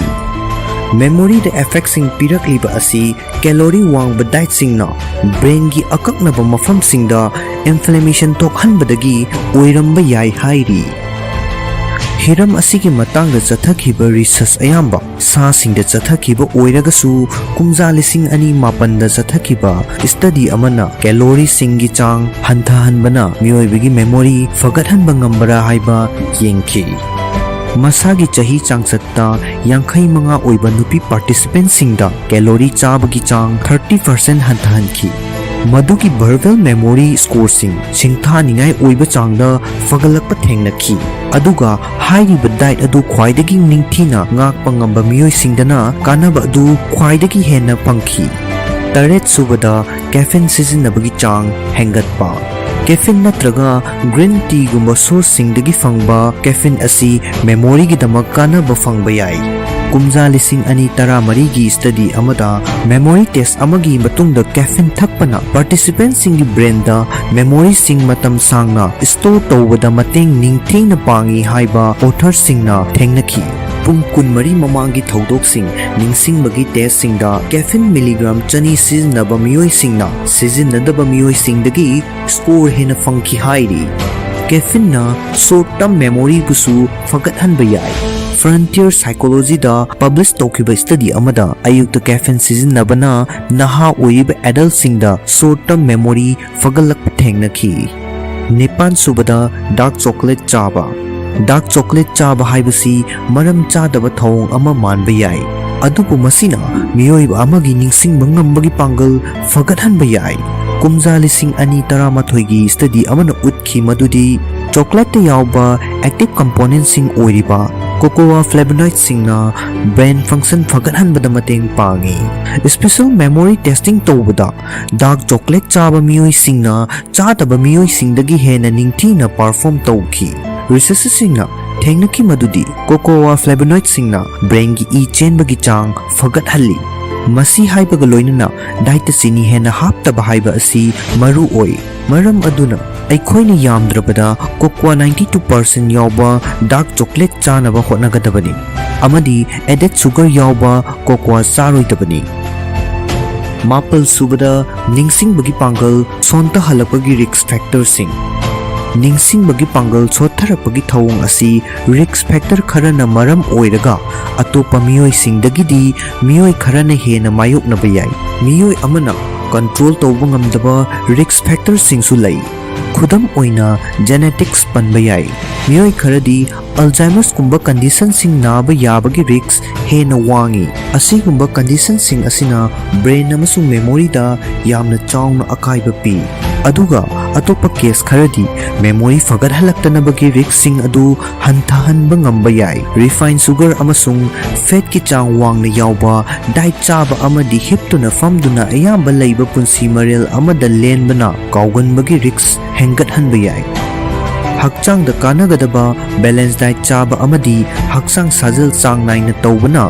Memory ꯗ effect ꯁꯤꯡ ꯄꯤꯔꯛꯂꯤꯕ ꯑꯁꯤ calorie ꯋꯥꯡꯕ diet ꯁꯤꯡꯅ brain ꯒꯤ ꯑꯀꯛꯅꯕ ꯃꯐꯝꯁꯤꯡꯗ inflammation ꯊꯣꯛꯍꯟꯕꯗꯒꯤ ꯑꯣꯏꯔꯝꯕ ꯌꯥꯏ ꯍꯥꯏꯔꯤ꯫ ꯍꯤꯔꯝ ꯑꯁꯤꯒꯤ ꯃꯇꯥꯡꯗ ꯆꯠꯊꯈꯤꯕ research ꯑꯌꯥꯝꯕ ꯁꯥꯁꯤꯡꯗ ꯆꯠꯊꯈꯤꯕ ꯑꯣꯏꯔꯒꯁꯨ, ꯀꯨꯝꯖꯥ ꯂꯤꯁꯤꯡ ꯑꯅꯤ ꯃꯥꯄꯟꯗ ꯆꯠꯊꯈꯤꯕ study ꯑꯃꯅ calorie ꯁꯤꯡꯒꯤ ꯆꯥꯡ ꯍꯟꯊꯍꯟꯕꯅ ꯃꯤꯑꯣꯏꯕꯒꯤ memory ꯐꯒꯠꯍꯟꯕ ꯉꯝꯕꯔꯥ ꯍꯥꯏꯕ ꯌꯦꯡꯈꯤ꯫ ꯃꯁꯥꯒꯤ ꯆꯍꯤ ꯆꯥꯡꯆꯠꯇ ꯌꯥꯡꯈꯩ ꯃꯉꯥ ꯑꯣꯏꯕ ꯅꯨꯄꯤ participant ꯁꯤꯡꯗ calorie ꯆꯥꯕꯒꯤ ꯆꯥꯡ thirty percent ꯍꯟꯊꯍꯟꯈꯤ꯫ ꯃꯗꯨꯒꯤ verbal memory score ꯁꯤꯡ ꯁꯤꯡꯊꯥꯅꯤꯡꯉꯥꯏ ꯑꯣꯏꯕ ꯆꯥꯡꯗ ꯐꯒꯠꯂꯛꯄ ꯊꯦꯡꯅꯈꯤ꯫ ꯑꯗꯨꯒ ꯍꯥꯏꯔꯤꯕ diet ꯑꯗꯨ ꯈ꯭ꯋꯥꯏꯗꯒꯤ ꯅꯤꯡꯊꯤꯅ ꯉꯥꯛꯄ ꯉꯝꯕ ꯃꯤꯑꯣꯏꯁꯤꯡꯗꯅ ꯀꯥꯟꯅꯕ ꯑꯗꯨ ꯈ꯭ꯋꯥꯏꯗꯒꯤ ꯍꯦꯟꯅ ꯐꯪꯈꯤ꯫ ꯇꯔꯦꯠ ꯁꯨꯕꯗ, caffeine ꯁꯤꯖꯤꯟꯅꯕꯒꯤ ꯆꯥꯡ ꯍꯦꯟꯒꯠꯄ꯫ Caffeine ꯅꯠꯇ꯭ꯔꯒ green tea ꯒꯨꯝꯕ source ꯁꯤꯡꯗꯒꯤ ꯐꯪꯕ caffeine ꯑꯁꯤ memory ꯒꯤꯗꯃꯛ ꯀꯥꯟꯅꯕ ꯐꯪꯕ ꯌꯥꯏ꯫ ꯀꯨꯝꯖꯥ ꯂꯤꯁꯤꯡ ꯑꯅꯤ ꯇꯔꯥꯃꯔꯤꯒꯤ study ꯑꯃꯗ memory test ꯑꯃꯒꯤ ꯃꯇꯨꯡꯗ caffeine ꯊꯛꯄꯅ participant ꯁꯤꯡꯒꯤ brain ꯗ memory ꯁꯤꯡ ꯃꯇꯝ ꯁꯥꯡꯅ store ꯇꯧꯕꯗ ꯃꯇꯦꯡ ꯅꯤꯡꯊꯤꯅ ꯄꯥꯡꯏ ꯍꯥꯏꯕ author ꯁꯤꯡꯅ ꯊꯦꯡꯅꯈꯤ꯫ ꯄꯨꯡ ꯀꯨꯟꯃꯔꯤ ꯃꯃꯥꯡꯒꯤ ꯊꯧꯗꯣꯛꯁꯤꯡ ꯅꯤꯡꯁꯤꯡꯕꯒꯤ test ꯁꯤꯡꯗ caffeine milligram ꯆꯅꯤ ꯁꯤꯖꯤꯟꯅꯕ ꯃꯤꯑꯣꯏꯁꯤꯡꯅ ꯁꯤꯖꯤꯟꯅꯗꯕ ꯃꯤꯑꯣꯏꯁꯤꯡꯗꯒꯤ score ꯍꯦꯟꯅ ꯐꯪꯈꯤ ꯍꯥꯏꯔꯤ꯫ Caffeine ꯅ short term memory ꯕꯨꯁꯨ ꯐꯒꯠꯍꯟꯕ ꯌꯥꯏ꯫ Frontier Psychology ꯗ publish ꯇꯧꯈꯤꯕ study ꯑꯃꯗ ꯑꯌꯨꯛꯇ caffeine ꯁꯤꯖꯤꯟꯅꯕꯅ ꯅꯍꯥ ꯑꯣꯏꯔꯤꯕ adult ꯁꯤꯡꯗ short term memory ꯐꯒꯠꯂꯛꯄ ꯊꯦꯡꯅꯈꯤ꯫ ꯅꯤꯄꯥꯟ ꯁꯨꯕꯗ, dark chocolate ꯆꯥꯕ꯫ Dark chocolate ꯆꯥꯕ ꯍꯥꯏꯕꯁꯤ ꯃꯔꯝ ꯆꯥꯗꯕ ꯊꯧꯑꯣꯡ ꯑꯃ ꯃꯥꯟꯕ ꯌꯥꯏ, ꯑꯗꯨꯕꯨ ꯃꯁꯤꯅ ꯃꯤꯑꯣꯏꯕ ꯑꯃꯒꯤ ꯅꯤꯡꯁꯤꯡꯕ ꯉꯝꯕꯒꯤ ꯄꯥꯡꯒꯜ ꯐꯒꯠꯍꯟꯕ ꯌꯥꯏ꯫ ꯀꯨꯝꯖꯥ ꯂꯤꯁꯤꯡ ꯑꯅꯤ ꯇꯔꯥꯃꯥꯊꯣꯏꯒꯤ study ꯑꯃꯅ ꯎꯠꯈꯤ ꯃꯗꯨꯗꯤ Chocolate ꯇ ꯌꯥꯎꯕ active component ꯁꯤꯡ ꯑꯣꯏꯔꯤꯕ cocoa flavonoid ꯁꯤꯡꯅ brain function ꯐꯒꯠꯍꯟꯕꯗ ꯃꯇꯦꯡ ꯄꯥꯡꯏ꯫ Special memory testing ꯇꯧꯕꯗ dark chocolate ꯆꯥꯕ ꯃꯤꯑꯣꯏꯁꯤꯡꯅ ꯆꯥꯗꯕ ꯃꯤꯑꯣꯏꯁꯤꯡꯗꯒꯤ ꯍꯦꯟꯅ ꯅꯤꯡꯊꯤꯅ perform ꯇꯧꯈꯤ꯫ Researcher ꯁꯤꯡꯅ ꯊꯦꯡꯅꯈꯤ ꯃꯗꯨꯗꯤ cocoa flavonoid ꯁꯤꯡꯅ brain ꯒꯤ ꯏ ꯆꯦꯟꯕꯒꯤ ꯆꯥꯡ ꯐꯒꯠꯍꯜꯂꯤ꯫ ꯃꯁꯤ ꯍꯥꯏꯕꯒ ꯂꯣꯏꯅꯅ diet ꯇ ꯆꯤꯅꯤ ꯍꯦꯟꯅ ꯍꯥꯞꯇꯕ ꯍꯥꯏꯕ ꯑꯁꯤ ꯃꯔꯨ ꯑꯣꯏ꯫ ꯃꯔꯝ ꯑꯗꯨꯅ ꯑꯩꯈꯣꯏꯅ ꯌꯥꯝꯗ꯭ꯔꯕꯗ cocoa ninety two percent ꯌꯥꯎꯕ dark chocolate ꯆꯥꯅꯕ ꯍꯣꯠꯅꯒꯗꯕꯅꯤ ꯑꯃꯗꯤ added sugar ꯌꯥꯎꯕ cocoa ꯆꯥꯔꯣꯏꯗꯕꯅꯤ꯫ ꯃꯥꯄꯜ ꯁꯨꯕꯗ, ꯅꯤꯡꯁꯤꯡꯕꯒꯤ ꯄꯥꯡꯒꯜ ꯁꯣꯟꯊꯍꯜꯂꯛꯄꯒꯤ risk factor ꯁꯤꯡ꯫ ꯅꯤꯡꯁꯤꯡꯕꯒꯤ ꯄꯥꯡꯒꯜ ꯁꯣꯠꯊꯔꯛꯄꯒꯤ ꯊꯧꯑꯣꯡ ꯑꯁꯤ risk factor ꯈꯔꯅ ꯃꯔꯝ ꯑꯣꯏꯔꯒ ꯑꯇꯣꯞꯄ ꯃꯤꯑꯣꯏꯁꯤꯡꯗꯒꯤꯗꯤ ꯃꯤꯑꯣꯏ ꯈꯔꯅ ꯍꯦꯟꯅ ꯃꯥꯌꯣꯛꯅꯕ ꯌꯥꯏ꯫ ꯃꯤꯑꯣꯏ ꯑꯃꯅ control ꯇꯧꯕ ꯉꯝꯗꯕ risk factor ꯁꯤꯡꯁꯨ ꯂꯩ꯫ ꯈꯨꯗꯝ ꯑꯣꯏꯅ, genetics ꯄꯟꯕ ꯌꯥꯏ꯫ ꯃꯤꯑꯣꯏ ꯈꯔꯗꯤ Alzheimer's ꯀꯨꯝꯕ condition ꯁꯤꯡ ꯅꯥꯕ ꯌꯥꯕꯒꯤ risk ꯍꯦꯟꯅ ꯋꯥꯡꯏ꯫ ꯑꯁꯤꯒꯨꯝꯕ condition ꯁꯤꯡ ꯑꯁꯤꯅ brain ꯑꯃꯁꯨꯡ memory ꯗ ꯌꯥꯝꯅ ꯆꯥꯎꯅ ꯑꯀꯥꯏꯕ ꯄꯤ꯫ ꯑꯗꯨꯒ ꯑꯇꯣꯞꯄ case ꯈꯔꯗꯤ memory ꯐꯒꯠꯍꯜꯂꯛꯇꯅꯕꯒꯤ risk ꯁꯤꯡ ꯑꯗꯨ ꯍꯟꯊꯍꯟꯕ ꯉꯝꯕ ꯌꯥꯏ꯫ Refined sugar ꯑꯃꯁꯨꯡ fat ꯀꯤ ꯆꯥꯡ ꯋꯥꯡꯅ ꯌꯥꯎꯕ diet ꯆꯥꯕ ꯑꯃꯗꯤ ꯍꯤꯞꯇꯨꯅ ꯐꯝꯗꯨꯅ ꯑꯌꯥꯝꯕ ꯂꯩꯕ ꯄꯨꯟꯁꯤ ꯃꯔꯦꯜ ꯑꯃꯗ ꯂꯦꯟꯕꯅ ꯀꯥꯎꯒꯟꯕꯒꯤ risk ꯍꯦꯟꯒꯠꯍꯟꯕ ꯌꯥꯏ꯫ ꯍꯛꯆꯥꯡꯗ ꯀꯥꯟꯅꯒꯗꯕ balance diet ꯆꯥꯕ ꯑꯃꯗꯤ ꯍꯛꯆꯥꯡ ꯁꯥꯖꯦꯜ ꯆꯥꯡ ꯅꯥꯏꯅ ꯇꯧꯕꯅ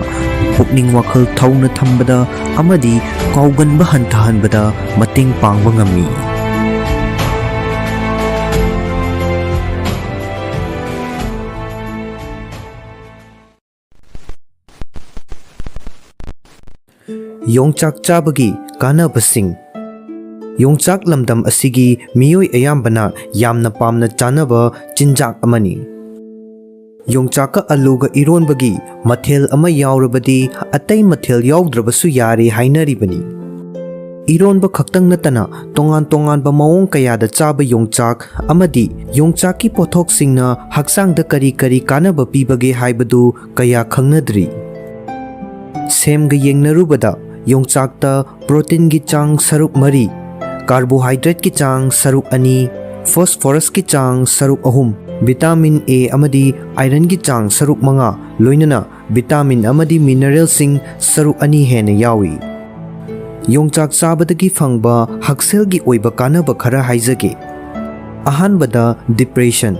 ꯄꯨꯛꯅꯤꯡ ꯋꯥꯈꯜ ꯊꯧꯅ ꯊꯝꯕꯗ ꯑꯃꯗꯤ ꯀꯥꯎꯒꯟꯕ ꯍꯟꯊꯍꯟꯕꯗ ꯃꯇꯦꯡ ꯄꯥꯡꯕ ꯉꯝꯃꯤ꯫ ꯌꯣꯡꯆꯥꯛ ꯆꯥꯕꯒꯤ ꯀꯥꯟꯅꯕꯁꯤꯡ꯫ ꯌꯣꯡꯆꯥꯛ ꯂꯝꯗꯝ ꯑꯁꯤꯒꯤ ꯃꯤꯑꯣꯏ ꯑꯌꯥꯝꯕꯅ ꯌꯥꯝꯅ ꯄꯥꯝꯅ ꯆꯥꯅꯕ ꯆꯤꯟꯖꯥꯛ ꯑꯃꯅꯤ꯫ ꯌꯣꯡꯆꯥꯛꯀ ꯑꯂꯨꯒ ꯏꯔꯣꯟꯕꯒꯤ ꯃꯊꯦꯜ ꯑꯃ ꯌꯥꯎꯔꯕꯗꯤ ꯑꯇꯩ ꯃꯊꯦꯜ ꯌꯥꯎꯗ꯭ꯔꯕꯁꯨ ꯌꯥꯔꯦ ꯍꯥꯏꯅꯔꯤꯕꯅꯤ꯫ ꯏꯔꯣꯟꯕ ꯈꯛꯇꯪ ꯅꯠꯇꯅ ꯇꯣꯉꯥꯟ ꯇꯣꯉꯥꯟꯕ ꯃꯑꯣꯡ ꯀꯌꯥꯗ ꯆꯥꯕ ꯌꯣꯡꯆꯥꯛ ꯑꯃꯗꯤ ꯌꯣꯡꯆꯥꯛꯀꯤ ꯄꯣꯠꯊꯣꯛꯁꯤꯡꯅ ꯍꯛꯆꯥꯡꯗ ꯀꯔꯤ ꯀꯔꯤ ꯀꯥꯟꯅꯕ ꯄꯤꯕꯒꯦ ꯍꯥꯏꯕꯗꯨ ꯀꯌꯥ ꯈꯪꯅꯗ꯭ꯔꯤ꯫ ꯁꯦꯝꯒ ꯌꯦꯡꯅꯔꯨꯕꯗ ꯌꯣꯡꯆꯥꯛꯇ protein ꯒꯤ ꯆꯥꯡ ꯁꯔꯨꯛ ꯃꯔꯤ, carbohydrate ꯀꯤ ꯆꯥꯡ ꯁꯔꯨꯛ ꯑꯅꯤ, Phosphorusꯀꯤ ꯆꯥꯡ ꯁꯔꯨꯛ ꯑꯍꯨꯝ, vitamin A ꯑꯃꯗꯤ ironꯒꯤ ꯆꯥꯡ ꯁꯔꯨꯛ ꯃꯉꯥ, ꯂꯣꯏꯅꯅ vitamin ꯑꯃꯗꯤ mineralꯁꯤꯡ ꯁꯔꯨꯛ ꯑꯅꯤ ꯍꯦꯟꯅ ꯌꯥꯎꯏ꯫ ꯌꯣꯡꯆꯥꯛ ꯆꯥꯕꯗꯒꯤ ꯐꯪꯕ ꯍꯛꯁꯦꯜꯒꯤ ꯑꯣꯏꯕ ꯀꯥꯟꯅꯕ ꯈꯔ ꯍꯥꯏꯖꯒꯦ꯫ ꯑꯍꯥꯟꯕꯗ, depression꯫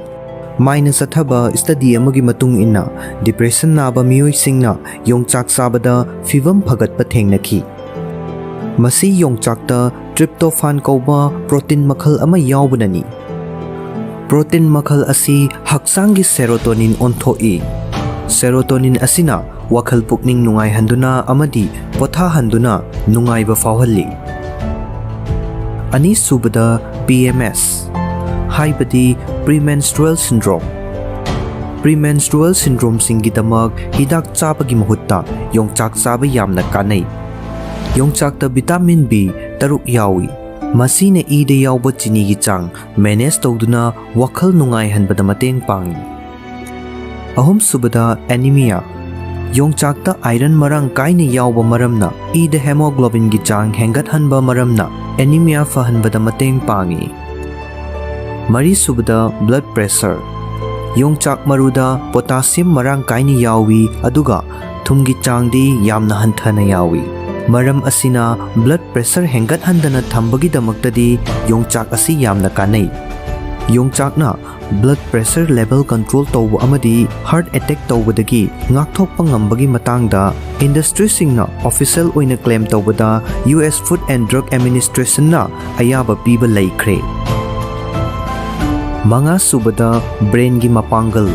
ꯃꯥꯏꯅ ꯆꯠꯊꯕ study ꯑꯃꯒꯤ ꯃꯇꯨꯡ ꯏꯟꯅ, depression ꯅꯥꯕ ꯃꯤꯑꯣꯏꯁꯤꯡꯅ ꯌꯣꯡꯆꯥꯛ ꯆꯥꯕꯗ ꯐꯤꯚꯝ ꯐꯒꯠꯄ ꯊꯦꯡꯅꯈꯤ꯫ ꯃꯁꯤ ꯌꯣꯡꯆꯥꯛꯇ tryptophan ꯀꯧꯕ protein ꯃꯈꯜ ꯑꯃ ꯌꯥꯎꯕꯅꯅꯤ꯫ Protein ꯃꯈꯜ ꯑꯁꯤ ꯍꯛꯆꯥꯡꯒꯤ serotonin ꯑꯣꯟꯊꯣꯛꯏ꯫ Serotonin ꯑꯁꯤꯅ ꯋꯥꯈꯜ ꯄꯨꯛꯅꯤꯡ ꯅꯨꯡꯉꯥꯏꯍꯟꯗꯨꯅ ꯑꯃꯗꯤ ꯄꯣꯊꯥꯍꯟꯗꯨꯅ ꯅꯨꯡꯉꯥꯏꯕ ꯐꯥꯎꯍꯜꯂꯤ꯫ ꯑꯅꯤꯁꯨꯕꯗ, P M S, ꯍꯥꯏꯕꯗꯤ premenstrual syndrome꯫ Premenstrual syndromeꯁꯤꯡꯒꯤꯗꯃꯛ ꯍꯤꯗꯥꯛ ꯆꯥꯕꯒꯤ ꯃꯍꯨꯠꯇ ꯌꯣꯡꯆꯥꯛ ꯆꯥꯕ ꯌꯥꯝꯅ ꯀꯥꯟꯅꯩ꯫ ꯌꯣꯡꯆꯥꯛꯇ vitamin B ꯇꯔꯨꯛ ꯌꯥꯎꯏ꯫ ꯃꯁꯤꯅ ꯏꯗ ꯌꯥꯎꯕ ꯆꯤꯅꯤꯒꯤ ꯆꯥꯡ manage ꯇꯧꯗꯨꯅ ꯋꯥꯈꯜ ꯅꯨꯡꯉꯥꯏꯍꯟꯕꯗ ꯃꯇꯦꯡ ꯄꯥꯡꯏ꯫ ꯑꯍꯨꯝꯁꯨꯕꯗ, anemia꯫ ꯌꯣꯡꯆꯥꯛꯇ iron ꯃꯔꯥꯡ ꯀꯥꯏꯅ ꯌꯥꯎꯕ ꯃꯔꯝꯅ ꯏꯗ hemoglobinꯒꯤ ꯆꯥꯡ ꯍꯦꯟꯒꯠꯍꯟꯕ ꯃꯔꯝꯅ anemia ꯐꯍꯟꯕꯗ ꯃꯇꯦꯡ ꯄꯥꯡꯏ꯫ ꯃꯔꯤꯁꯨꯕꯗ, blood pressure꯫ ꯌꯣꯡꯆꯥꯛ ꯃꯔꯨꯗ potassium ꯃꯔꯥꯡ ꯀꯥꯏꯅ ꯌꯥꯎꯏ, ꯑꯗꯨꯒ ꯊꯨꯝꯒꯤ ꯆꯥꯡꯗꯤ ꯌꯥꯝꯅ ꯍꯟꯊꯅ ꯌꯥꯎꯏ꯫ ꯃꯔꯝ ꯑꯁꯤꯅ blood pressure ꯍꯦꯟꯒꯠꯍꯟꯗꯅ ꯊꯝꯕꯒꯤꯗꯃꯛꯇꯗꯤ ꯌꯣꯡꯆꯥꯛ ꯑꯁꯤ ꯌꯥꯝꯅ ꯀꯥꯟꯅꯩ꯫ ꯌꯣꯡꯆꯥꯛꯅ blood pressure level control ꯇꯧꯕ ꯑꯃꯗꯤ heart attack ꯇꯧꯕꯗꯒꯤ ꯉꯥꯛꯊꯣꯛꯄ ꯉꯝꯕꯒꯤ ꯃꯇꯥꯡꯗ industryꯁꯤꯡꯅ official ꯑꯣꯏꯅ claim ꯇꯧꯕꯗ U S Food and Drug Administrationꯅ ꯑꯌꯥꯕ ꯄꯤꯕ ꯂꯩꯈ꯭ꯔꯦ꯫ ꯃꯉꯥꯁꯨꯕꯗ, brainꯒꯤ ꯃꯄꯥꯡꯒꯜ꯫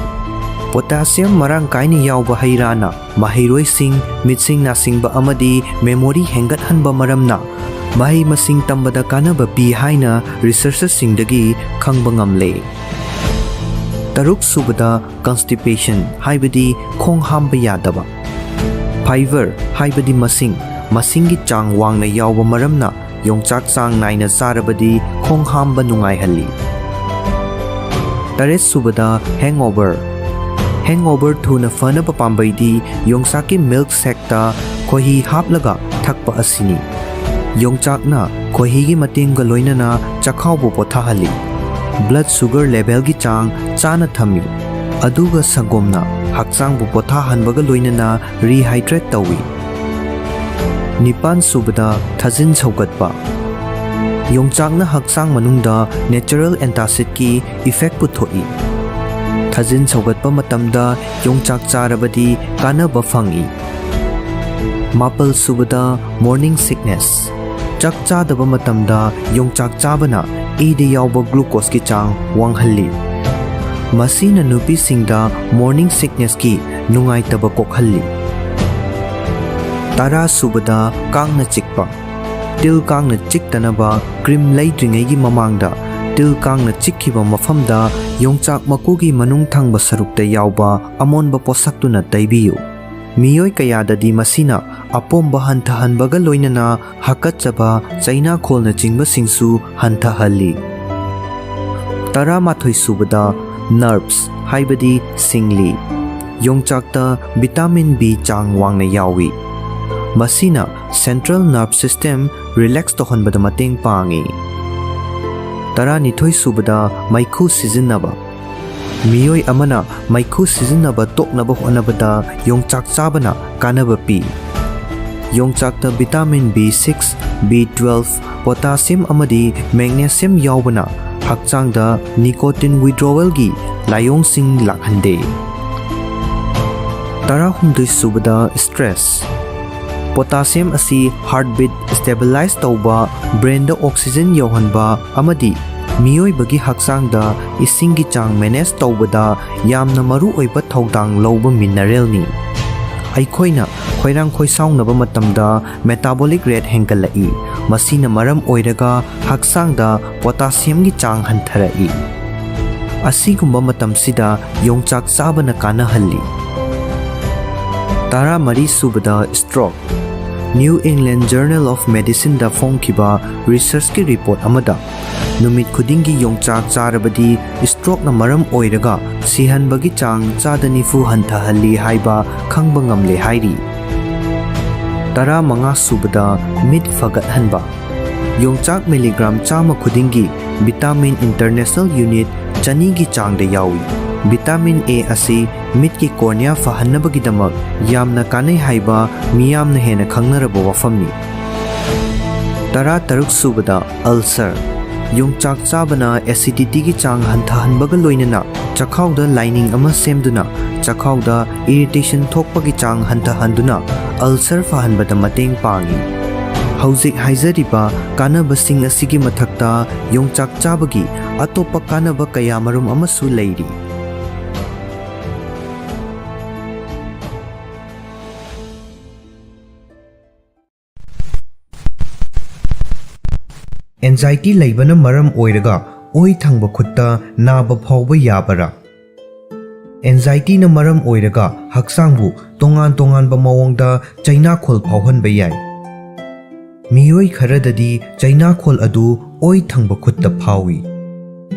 Potassium ꯃꯔꯥꯡ ꯀꯥꯏꯅ ꯌꯥꯎꯕ ꯍꯩ ꯔꯥꯅ ꯃꯍꯩꯔꯣꯏꯁꯤꯡ, ꯃꯤꯠꯁꯤꯡ ꯅꯥꯁꯤꯡꯕ ꯑꯃꯗꯤ memory ꯍꯦꯟꯒꯠꯍꯟꯕ ꯃꯔꯝꯅ ꯃꯍꯩ ꯃꯁꯤꯡ ꯇꯝꯕꯗ ꯀꯥꯟꯅꯕ ꯄꯤ ꯍꯥꯏꯅ researcherꯁꯤꯡꯗꯒꯤ ꯈꯪꯕ ꯉꯝꯂꯦ꯫ ꯇꯔꯨꯛꯁꯨꯕꯗ, constipation, ꯍꯥꯏꯕꯗꯤ ꯈꯣꯡ ꯍꯥꯝꯕ ꯌꯥꯗꯕ꯫ Fiber, ꯍꯥꯏꯕꯗꯤ ꯃꯁꯤꯡ, ꯃꯁꯤꯡꯒꯤ ꯆꯥꯡ ꯋꯥꯡꯅ ꯌꯥꯎꯕ ꯃꯔꯝꯅ ꯌꯣꯡꯆꯥꯛ ꯆꯥꯡ ꯅꯥꯏꯅ ꯆꯥꯔꯕꯗꯤ ꯈꯣꯡ ꯍꯥꯝꯕ ꯅꯨꯡꯉꯥꯏꯍꯜꯂꯤ꯫ ꯇꯔꯦꯠꯁꯨꯕꯗ, hangover꯫ Hangover ꯊꯨꯅ ꯐꯅꯕ ꯄꯥꯝꯕꯩꯗꯤ ꯌꯣꯡꯆꯥꯛꯀꯤ milk shakeꯇ ꯈꯣꯏꯍꯤ ꯍꯥꯞꯂꯒ ꯊꯛꯄ ꯑꯁꯤꯅꯤ꯫ ꯌꯣꯡꯆꯥꯛꯅ ꯈꯣꯏꯍꯤꯒꯤ ꯃꯇꯦꯡꯒ ꯂꯣꯏꯅꯅ ꯆꯈꯥꯎꯕꯨ ꯄꯣꯊꯥꯍꯜꯂꯤ꯫ blood sugar levelꯒꯤ ꯆꯥꯡ ꯆꯥꯅ ꯊꯝꯃꯤ, ꯑꯗꯨꯒ ꯁꯪꯒꯣꯝꯅ ꯍꯛꯆꯥꯡꯕꯨ ꯄꯣꯊꯥꯍꯟꯕꯒ ꯂꯣꯏꯅꯅ rehydrate ꯇꯧꯏ꯫ ꯅꯤꯄꯥꯟ ꯁꯨꯕꯗ, ꯊꯥꯖꯤꯟ ꯁꯧꯒꯠꯄ꯫ ꯌꯣꯡꯆꯥꯛꯅ ꯍꯛꯆꯥꯡ ꯃꯅꯨꯡꯗ natural antacidꯀꯤ effect ꯄꯨꯊꯣꯛꯏ꯫ ꯊꯥꯖꯤꯟ ꯁꯧꯒꯠꯄ ꯃꯇꯝꯗ ꯌꯣꯡꯆꯥꯛ ꯆꯥꯔꯕꯗꯤ ꯀꯥꯟꯅꯕ ꯐꯪꯏ꯫ ꯃꯥꯄꯜ ꯁꯨꯕꯗ, morning sickness꯫ ꯆꯥꯛ ꯆꯥꯗꯕ ꯃꯇꯝꯗ ꯌꯣꯡꯆꯥꯛ ꯆꯥꯕꯅ ꯏꯗ ꯌꯥꯎꯕ glucoseꯀꯤ ꯆꯥꯡ ꯋꯥꯡꯍꯜꯂꯤ꯫ ꯃꯁꯤꯅ ꯅꯨꯄꯤꯁꯤꯡꯗ morning sicknessꯀꯤ ꯅꯨꯡꯉꯥꯏꯇꯕ ꯀꯣꯛꯍꯜꯂꯤ꯫ ꯇꯔꯥ ꯁꯨꯕꯗ, ꯀꯥꯡꯅ ꯆꯤꯛꯄ꯫ ꯇꯤꯜ ꯀꯥꯡꯅ ꯆꯤꯛꯇꯅꯕ cream ꯂꯩꯗ꯭ꯔꯤꯉꯩꯒꯤ ꯃꯃꯥꯡꯗ ꯇꯤꯜ ꯀꯥꯡꯅ ꯆꯤꯛꯈꯤꯕ ꯃꯐꯝꯗ ꯌꯣꯡꯆꯥꯛ ꯃꯀꯨꯒꯤ ꯃꯅꯨꯡ ꯊꯪꯕ ꯁꯔꯨꯛꯇ ꯌꯥꯎꯕ ꯑꯃꯣꯟꯕ ꯄꯣꯠꯁꯛꯇꯨꯅ ꯇꯩꯕꯤꯌꯨ꯫ ꯃꯤꯑꯣꯏ ꯀꯌꯥꯗꯗꯤ ꯃꯁꯤꯅ ꯑꯄꯣꯝꯕ ꯍꯟꯊꯍꯟꯕꯒ ꯂꯣꯏꯅꯅ ꯍꯥꯀꯠꯆꯕ, ꯆꯩꯅꯥꯈꯣꯜꯅꯆꯤꯡꯕꯁꯤꯡꯁꯨ ꯍꯟꯊꯍꯜꯂꯤ꯫ ꯇꯔꯥꯃꯥꯊꯣꯏ ꯁꯨꯕꯗ, nerves ꯍꯥꯏꯕꯗꯤ ꯁꯤꯡꯂꯤ꯫ ꯌꯣꯡꯆꯥꯛꯇ vitamin B ꯆꯥꯡ ꯋꯥꯡꯅ ꯌꯥꯎꯏ꯫ ꯃꯁꯤꯅ central nerve system relax ꯇꯧꯍꯟꯕꯗ ꯃꯇꯦꯡ ꯄꯥꯡꯏ꯫ ꯇꯔꯥꯅꯤꯊꯣꯏ ꯁꯨꯕꯗ, ꯃꯩꯈꯨ ꯁꯤꯖꯤꯟꯅꯕ꯫ ꯃꯤꯑꯣꯏ ꯑꯃꯅ ꯃꯩꯈꯨ ꯁꯤꯖꯤꯟꯅꯕ ꯇꯣꯛꯅꯕ ꯍꯣꯠꯅꯕꯗ ꯌꯣꯡꯆꯥꯛ ꯆꯥꯕꯅ ꯀꯥꯟꯅꯕ ꯄꯤ꯫ ꯌꯣꯡꯆꯥꯛꯇ vitamin B six, B twelve, potassium ꯑꯃꯗꯤ magnesium ꯌꯥꯎꯕꯅ ꯍꯛꯆꯥꯡꯗ nicotine withdrawalꯒꯤ ꯂꯥꯏꯑꯣꯡꯁꯤꯡ ꯂꯥꯛꯍꯟꯗꯦ꯫ ꯇꯔꯥꯍꯨꯝꯗꯣꯏ ꯁꯨꯕꯗ, stress꯫ Potassium ꯑꯁꯤ heartbeat stabilize ꯇꯧꯕ, brainꯗ oxygen ꯌꯧꯍꯟꯕ ꯑꯃꯗꯤ ꯃꯤꯑꯣꯏꯕꯒꯤ ꯍꯛꯆꯥꯡꯗ ꯏꯁꯤꯡꯒꯤ ꯆꯥꯡ manage ꯇꯧꯕꯗ ꯌꯥꯝꯅ ꯃꯔꯨꯑꯣꯏꯕ ꯊꯧꯗꯥꯡ ꯂꯧꯕ mineralꯅꯤ꯫ ꯑꯩꯈꯣꯏꯅ ꯈꯣꯏꯔꯥꯡ ꯈꯣꯏꯁꯥꯎꯅꯕ ꯃꯇꯝꯗ metabolic rate ꯍꯦꯟꯒꯠꯂꯛꯏ, ꯃꯁꯤꯅ ꯃꯔꯝ ꯑꯣꯏꯔꯒ ꯍꯛꯆꯥꯡꯗ potassiumꯒꯤ ꯆꯥꯡ ꯍꯟꯊꯔꯛꯏ꯫ ꯑꯁꯤꯒꯨꯝꯕ ꯃꯇꯝꯁꯤꯗ ꯌꯣꯡꯆꯥꯛ ꯆꯥꯕꯅ ꯀꯥꯟꯅꯍꯜꯂꯤ꯫ ꯇꯔꯥꯃꯔꯤ ꯁꯨꯕꯗ, stroke꯫ New England Journal of Medicineꯗ ꯐꯣꯡꯈꯤꯕ researchꯀꯤ report ꯑꯃꯗ ꯅꯨꯃꯤꯠ ꯈꯨꯗꯤꯡꯒꯤ ꯌꯣꯡꯆꯥꯛ ꯆꯥꯔꯕꯗꯤ strokeꯅ ꯃꯔꯝ ꯑꯣꯏꯔꯒ ꯁꯤꯍꯟꯕꯒꯤ ꯆꯥꯡ ꯆꯥꯗ ꯅꯤꯐꯨ ꯍꯟꯊꯍꯜꯂꯤ ꯍꯥꯏꯕ ꯈꯪꯕ ꯉꯝꯂꯦ ꯍꯥꯏꯔꯤ꯫ ꯇꯔꯥꯃꯉꯥ ꯁꯨꯕꯗ, ꯃꯤꯠ ꯐꯒꯠꯍꯟꯕ꯫ ꯌꯣꯡꯆꯥꯛ milligram ꯆꯥꯝꯃ ꯈꯨꯗꯤꯡꯒꯤ vitamin international unit ꯆꯅꯤꯒꯤ ꯆꯥꯡꯗ ꯌꯥꯎꯏ꯫ Vitamin A ꯑꯁꯤ ꯃꯤꯠꯀꯤ cornea ꯐꯍꯟꯅꯕꯒꯤꯗꯃꯛ ꯌꯥꯝꯅ ꯀꯥꯟꯅꯩ ꯍꯥꯏꯕ ꯃꯤꯌꯥꯝꯅ ꯍꯦꯟꯅ ꯈꯪꯅꯔꯕ ꯋꯥꯐꯝꯅꯤ꯫ ꯇꯔꯥꯇꯔꯨꯛ ꯁꯨꯕꯗ, ulcer꯫ ꯌꯣꯡꯆꯥꯛ ꯆꯥꯕꯅ acidityꯒꯤ ꯆꯥꯡ ꯍꯟꯊꯍꯟꯕꯒ ꯂꯣꯏꯅꯅ ꯆꯈꯥꯎꯗ lining ꯑꯃ ꯁꯦꯝꯗꯨꯅ ꯆꯈꯥꯎꯗ irritation ꯊꯣꯛꯄꯒꯤ ꯆꯥꯡ ꯍꯟꯊꯍꯟꯗꯨꯅ ulcer ꯐꯍꯟꯕꯗ ꯃꯇꯦꯡ ꯄꯥꯡꯏ꯫ ꯍꯧꯖꯤꯛ ꯍꯥꯏꯖꯔꯤꯕ ꯀꯥꯟꯅꯕꯁꯤꯡ ꯑꯁꯤꯒꯤ ꯃꯊꯛꯇ ꯌꯣꯡꯆꯥꯛ ꯆꯥꯕꯒꯤ ꯑꯇꯣꯞꯄ ꯀꯥꯟꯅꯕ ꯀꯌꯥꯃꯔꯨꯝ ꯑꯃꯁꯨ ꯂꯩꯔꯤ꯫ Anxiety ꯂꯩꯕꯅ ꯃꯔꯝ ꯑꯣꯏꯔꯒ ꯑꯣꯏ ꯊꯪꯕ ꯈꯨꯠꯇ ꯅꯥꯕ ꯐꯥꯎꯕ ꯌꯥꯕꯔꯥ? Anxietyꯅ ꯃꯔꯝ ꯑꯣꯏꯔꯒ ꯍꯛꯆꯥꯡꯕꯨ ꯇꯣꯉꯥꯟ ꯇꯣꯉꯥꯟꯕ ꯃꯑꯣꯡꯗ ꯆꯩꯅꯥꯈꯣꯜ ꯐꯥꯎꯍꯟꯕ ꯌꯥꯏ꯫ ꯃꯤꯑꯣꯏ ꯈꯔꯗꯗꯤ ꯆꯩꯅꯥꯈꯣꯜ ꯑꯗꯨ ꯑꯣꯏ ꯊꯪꯕ ꯈꯨꯠꯇ ꯐꯥꯎꯏ꯫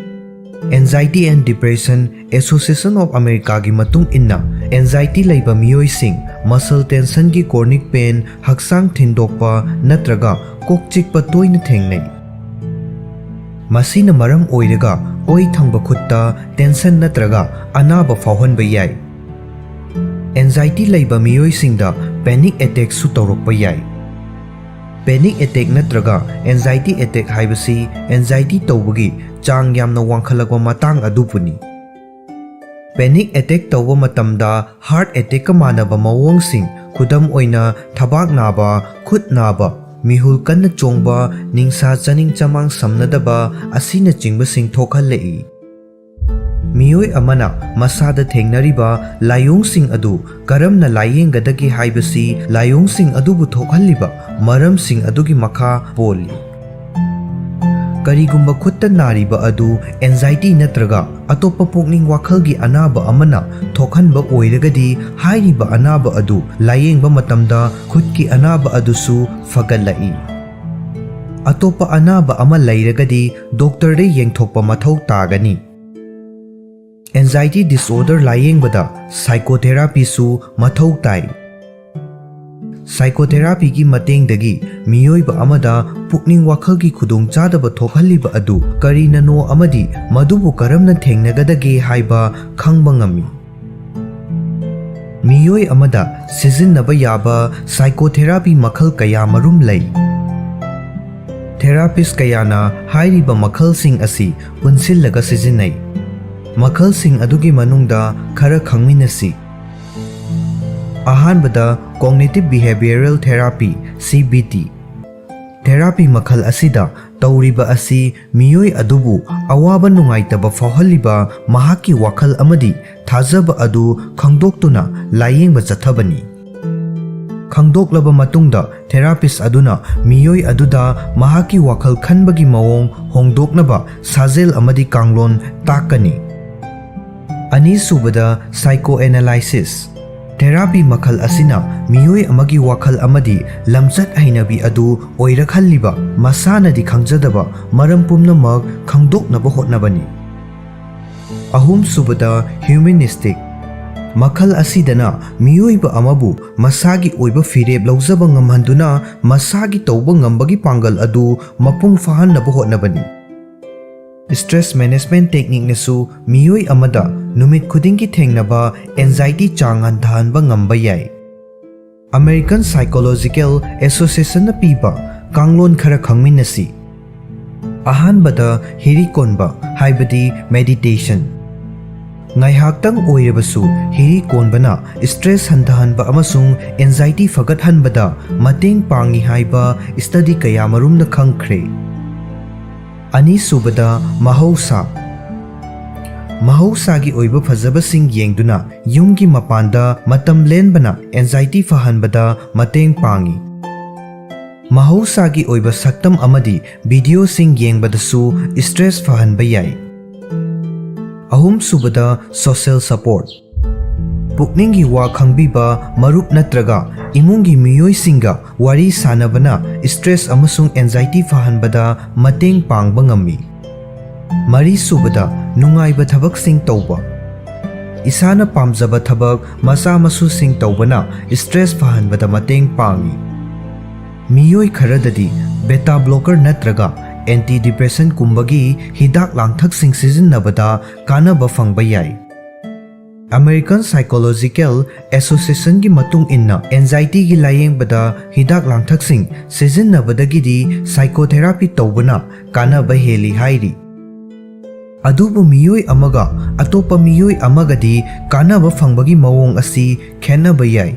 Anxiety and Depression Association of Americaꯒꯤ ꯃꯇꯨꯡ ꯏꯟꯅ, anxiety ꯂꯩꯕ ꯃꯤꯑꯣꯏꯁꯤꯡ muscle tensionꯒꯤ chronic pain, ꯍꯛꯆꯥꯡ ꯊꯤꯟꯗꯣꯛꯄ ꯅꯠꯇ꯭ꯔꯒ ꯀꯣꯛ ꯆꯤꯛꯄ ꯇꯣꯏꯅ ꯊꯦꯡꯅꯩ꯫ ꯃꯁꯤꯅ ꯃꯔꯝ ꯑꯣꯏꯔꯒ ꯑꯣꯏ ꯊꯪꯕ ꯈꯨꯠꯇ tension ꯅꯠꯇ꯭ꯔꯒ ꯑꯅꯥꯕ ꯐꯥꯎꯍꯟꯕ ꯌꯥꯏ꯫ Anxiety ꯂꯩꯕ ꯃꯤꯑꯣꯏꯁꯤꯡꯗ panic attackꯁꯨ ꯇꯧꯔꯛꯄ ꯌꯥꯏ꯫ Panic attack ꯅꯠꯇ꯭ꯔꯒ anxiety attack ꯍꯥꯏꯕꯁꯤ anxiety ꯇꯧꯕꯒꯤ ꯆꯥꯡ ꯌꯥꯝꯅ ꯋꯥꯡꯈꯠꯂꯛꯄ ꯃꯇꯥꯡ ꯑꯗꯨꯕꯨꯅꯤ꯫ Panic attack ꯇꯧꯕ ꯃꯇꯝꯗ heart attackꯀ ꯃꯥꯟꯅꯕ ꯃꯑꯣꯡꯁꯤꯡ, ꯈꯨꯗꯝ ꯑꯣꯏꯅ ꯊꯕꯥꯛ ꯅꯥꯕ, ꯈꯨꯠ ꯅꯥꯕ, ꯃꯤꯍꯨꯜ ꯀꯟꯅ ꯆꯣꯡꯕ, ꯅꯤꯡꯁꯥ ꯆꯥꯅꯤꯡ ꯆꯃꯥꯡ ꯁꯝꯅꯗꯕ ꯑꯁꯤꯅꯆꯤꯡꯕꯁꯤꯡ ꯊꯣꯛꯍꯜꯂꯛꯏ꯫ ꯃꯤꯑꯣꯏ ꯑꯃꯅ ꯃꯁꯥꯗ ꯊꯦꯡꯅꯔꯤꯕ ꯂꯥꯏꯑꯣꯡꯁꯤꯡ ꯑꯗꯨ ꯀꯔꯝꯅ ꯂꯥꯏꯌꯦꯡꯒꯗꯒꯦ ꯍꯥꯏꯕꯁꯤ ꯂꯥꯏꯑꯣꯡꯁꯤꯡ ꯑꯗꯨꯕꯨ ꯊꯣꯛꯍꯜꯂꯤꯕ ꯃꯔꯝꯁꯤꯡ ꯑꯗꯨꯒꯤ ꯃꯈꯥ ꯄꯣꯜꯂꯤ꯫ ꯀꯔꯤꯒꯨꯝꯕ ꯈꯨꯠꯇ ꯅꯥꯔꯤꯕ ꯑꯗꯨ anxiety ꯅꯠꯇ꯭ꯔꯒ ꯑꯇꯣꯞꯄ ꯄꯨꯛꯅꯤꯡ ꯋꯥꯈꯜꯒꯤ ꯑꯅꯥꯕ ꯑꯃꯅ ꯊꯣꯛꯍꯟꯕ ꯑꯣꯏꯔꯒꯗꯤ, ꯍꯥꯏꯔꯤꯕ ꯑꯅꯥꯕ ꯑꯗꯨ ꯂꯥꯏꯌꯦꯡꯕ ꯃꯇꯝꯗ ꯈꯨꯠꯀꯤ ꯑꯅꯥꯕ ꯑꯗꯨꯁꯨ ꯐꯒꯠꯂꯛꯏ꯫ ꯑꯇꯣꯞꯄ ꯑꯅꯥꯕ ꯑꯃ ꯂꯩꯔꯒꯗꯤ doctorꯗ ꯌꯦꯡꯊꯣꯛꯄ ꯃꯊꯧ ꯇꯥꯒꯅꯤ꯫ Anxiety disorder ꯂꯥꯏꯌꯦꯡꯕꯗ psychotherapyꯁꯨ ꯃꯊꯧ ꯇꯥꯏ꯫ Psychotherapyꯒꯤ ꯃꯇꯦꯡꯗꯒꯤ ꯃꯤꯑꯣꯏꯕ ꯑꯃꯗ ꯄꯨꯛꯅꯤꯡ ꯋꯥꯈꯜꯒꯤ ꯈꯨꯗꯣꯡꯆꯥꯗꯕ ꯊꯣꯛꯍꯜꯂꯤꯕ ꯑꯗꯨ ꯀꯔꯤꯅꯅꯣ ꯑꯃꯗꯤ ꯃꯗꯨꯕꯨ ꯀꯔꯝꯅ ꯊꯦꯡꯅꯒꯗꯒꯦ ꯍꯥꯏꯕ ꯈꯪꯕ ꯉꯝꯃꯤ꯫ ꯃꯤꯑꯣꯏ ꯑꯃꯗ ꯁꯤꯖꯤꯟꯅꯕ ꯌꯥꯕ psychotherapy ꯃꯈꯜ ꯀꯌꯥ ꯃꯔꯨꯝ ꯂꯩ꯫ Therapist ꯀꯌꯥꯅ ꯍꯥꯏꯔꯤꯕ ꯃꯈꯜꯁꯤꯡ ꯑꯁꯤ ꯄꯨꯟꯁꯤꯜꯂꯒ ꯁꯤꯖꯤꯟꯅꯩ꯫ ꯃꯈꯜꯁꯤꯡ ꯑꯗꯨꯒꯤ ꯃꯅꯨꯡꯗ ꯈꯔ ꯈꯪꯃꯤꯟꯅꯁꯤ꯫ ꯑꯍꯥꯟꯕꯗ, Cognitive Behavioral Therapy, C B T꯫ Therapy ꯃꯈꯜ ꯑꯁꯤꯗ ꯇꯧꯔꯤꯕ ꯑꯁꯤ ꯃꯤꯑꯣꯏ ꯑꯗꯨꯕꯨ ꯑꯋꯥꯕ ꯅꯨꯡꯉꯥꯏꯇꯕ ꯐꯥꯎꯍꯜꯂꯤꯕ ꯃꯍꯥꯛꯀꯤ ꯋꯥꯈꯜ ꯑꯃꯗꯤ ꯊꯥꯖꯕ ꯑꯗꯨ ꯈꯪꯗꯣꯛꯇꯨꯅ ꯂꯥꯌꯦꯡꯕ ꯆꯠꯊꯕꯅꯤ꯫ ꯈꯪꯗꯣꯛꯂꯕ ꯃꯇꯨꯡꯗ, therapist ꯑꯗꯨꯅ ꯃꯤꯑꯣꯏ ꯑꯗꯨꯗ ꯃꯍꯥꯛꯀꯤ ꯋꯥꯈꯜ ꯈꯟꯕꯒꯤ ꯃꯑꯣꯡ ꯍꯣꯡꯗꯣꯛꯅꯕ ꯁꯥꯖꯦꯜ ꯑꯃꯗꯤ ꯀꯥꯡꯂꯣꯟ ꯇꯥꯛꯀꯅꯤ꯫ ꯑꯅꯤꯁꯨꯕꯗ, psychoanalysis꯫ Therapy ꯃꯈꯜ ꯑꯁꯤꯅ ꯃꯤꯑꯣꯏ ꯑꯃꯒꯤ ꯋꯥꯈꯜ ꯑꯃꯗꯤ ꯂꯝꯆꯠ ꯍꯩꯅꯕꯤ ꯑꯗꯨ ꯑꯣꯏꯔꯛꯍꯜꯂꯤꯕ ꯃꯁꯥꯅꯗꯤ ꯈꯪꯖꯗꯕ ꯃꯔꯝ ꯄꯨꯝꯅꯃꯛ ꯈꯪꯗꯣꯛꯅꯕ ꯍꯣꯠꯅꯕꯅꯤ꯫ ꯑꯍꯨꯝꯁꯨꯕꯗ, humanistic꯫ ꯃꯈꯜ ꯑꯁꯤꯗꯅ ꯃꯤꯑꯣꯏꯕ ꯑꯃꯕꯨ ꯃꯁꯥꯒꯤ ꯑꯣꯏꯕ ꯐꯤꯔꯦꯞ ꯂꯧꯖꯕ ꯉꯝꯍꯟꯗꯨꯅ ꯃꯁꯥꯒꯤ ꯇꯧꯕ ꯉꯝꯕꯒꯤ ꯄꯥꯡꯒꯜ ꯑꯗꯨ ꯃꯄꯨꯡ ꯐꯥꯍꯟꯅꯕ ꯍꯣꯠꯅꯕꯅꯤ꯫ Stress management techniqueꯅꯁꯨ ꯃꯤꯑꯣꯏ ꯑꯃꯗ ꯅꯨꯃꯤꯠ ꯈꯨꯗꯤꯡꯒꯤ ꯊꯦꯡꯅꯕ anxiety ꯆꯥꯡ ꯍꯟꯊꯍꯟꯕ ꯉꯝꯕ ꯌꯥꯏ꯫ American Psychological Associationꯅ ꯄꯤꯕ ꯀꯥꯡꯂꯣꯟ ꯈꯔ ꯈꯪꯃꯤꯟꯅꯁꯤ꯫ ꯑꯍꯥꯟꯕꯗ, ꯍꯤꯔꯤ ꯀꯣꯟꯕ, ꯍꯥꯏꯕꯗꯤ meditation꯫ ꯉꯥꯏꯍꯥꯛꯇꯪ ꯑꯣꯏꯔꯕꯁꯨ ꯍꯤꯔꯤ ꯀꯣꯟꯕꯅ stress ꯍꯟꯊꯍꯟꯕ ꯑꯃꯁꯨꯡ anxiety ꯐꯒꯠꯍꯟꯕꯗ ꯃꯇꯦꯡ ꯄꯥꯡꯏ ꯍꯥꯏꯕ study ꯀꯌꯥ ꯃꯔꯨꯝꯅ ꯈꯪꯈ꯭ꯔꯦ꯫ ꯑꯅꯤꯁꯨꯕꯗ, ꯃꯍꯧꯁꯥ꯫ ꯃꯍꯧꯁꯥꯒꯤ ꯑꯣꯏꯕ ꯐꯖꯕꯁꯤꯡ ꯌꯦꯡꯗꯨꯅ ꯌꯨꯝꯒꯤ ꯃꯄꯥꯟꯗ ꯃꯇꯝ ꯂꯦꯟꯕꯅ anxiety ꯐꯍꯟꯕꯗ ꯃꯇꯦꯡ ꯄꯥꯡꯏ꯫ ꯃꯍꯧꯁꯥꯒꯤ ꯑꯣꯏꯕ ꯁꯛꯇꯝ ꯑꯃꯗꯤ videoꯁꯤꯡ ꯌꯦꯡꯕꯗꯁꯨ stress ꯐꯍꯟꯕ ꯌꯥꯏ꯫ ꯑꯍꯨꯝꯁꯨꯕꯗ, social support꯫ ꯄꯨꯛꯅꯤꯡꯒꯤ ꯋꯥ ꯈꯪꯕꯤꯕ ꯃꯔꯨꯞ ꯅꯠꯇ꯭ꯔꯒ ꯏꯃꯨꯡꯒꯤ ꯃꯤꯑꯣꯏꯁꯤꯡꯒ ꯋꯥꯔꯤ ꯁꯥꯅꯕꯅ stress ꯑꯃꯁꯨꯡ anxiety ꯐꯍꯟꯕꯗ ꯃꯇꯦꯡ ꯄꯥꯡꯕ ꯉꯝꯃꯤ꯫ ꯃꯔꯤꯁꯨꯕꯗ, ꯅꯨꯡꯉꯥꯏꯕ ꯊꯕꯛꯁꯤꯡ ꯇꯧꯕ꯫ ꯏꯁꯥꯅ ꯄꯥꯝꯖꯕ ꯊꯕꯛ ꯃꯆꯥ ꯃꯁꯨꯁꯤꯡ ꯇꯧꯕꯅ stress ꯐꯍꯟꯕꯗ ꯃꯇꯦꯡ ꯄꯥꯡꯏ꯫ ꯃꯤꯑꯣꯏ ꯈꯔꯗꯗꯤ beta blocker ꯅꯠꯇ꯭ꯔꯒ antidepressant ꯀꯨꯝꯕꯒꯤ ꯍꯤꯗꯥꯛ ꯂꯥꯡꯊꯛꯁꯤꯡ ꯁꯤꯖꯤꯟꯅꯕꯗ ꯀꯥꯟꯅꯕ ꯐꯪꯕ ꯌꯥꯏ꯫ American Psychological Association ꯒꯤ ꯃꯇꯨꯡ ꯏꯟꯅ, anxiety ꯒꯤ ꯂꯥꯌꯦꯡꯕꯗ ꯍꯤꯗꯥꯛ ꯂꯥꯡꯊꯛꯁꯤꯡ ꯁꯤꯖꯤꯟꯅꯕꯗꯒꯤꯗꯤ psychotherapy ꯇꯧꯕꯅ ꯀꯥꯟꯅꯕ ꯍꯦꯜꯂꯤ ꯍꯥꯏꯔꯤ꯫ ꯑꯗꯨꯕꯨ ꯃꯤꯑꯣꯏ ꯑꯃꯒ ꯑꯇꯣꯞꯄ ꯃꯤꯑꯣꯏ ꯑꯃꯒꯗꯤ ꯀꯥꯟꯅꯕ ꯐꯪꯕꯒꯤ ꯃꯑꯣꯡ ꯑꯁꯤ ꯈꯦꯠꯅꯕ ꯌꯥꯏ꯫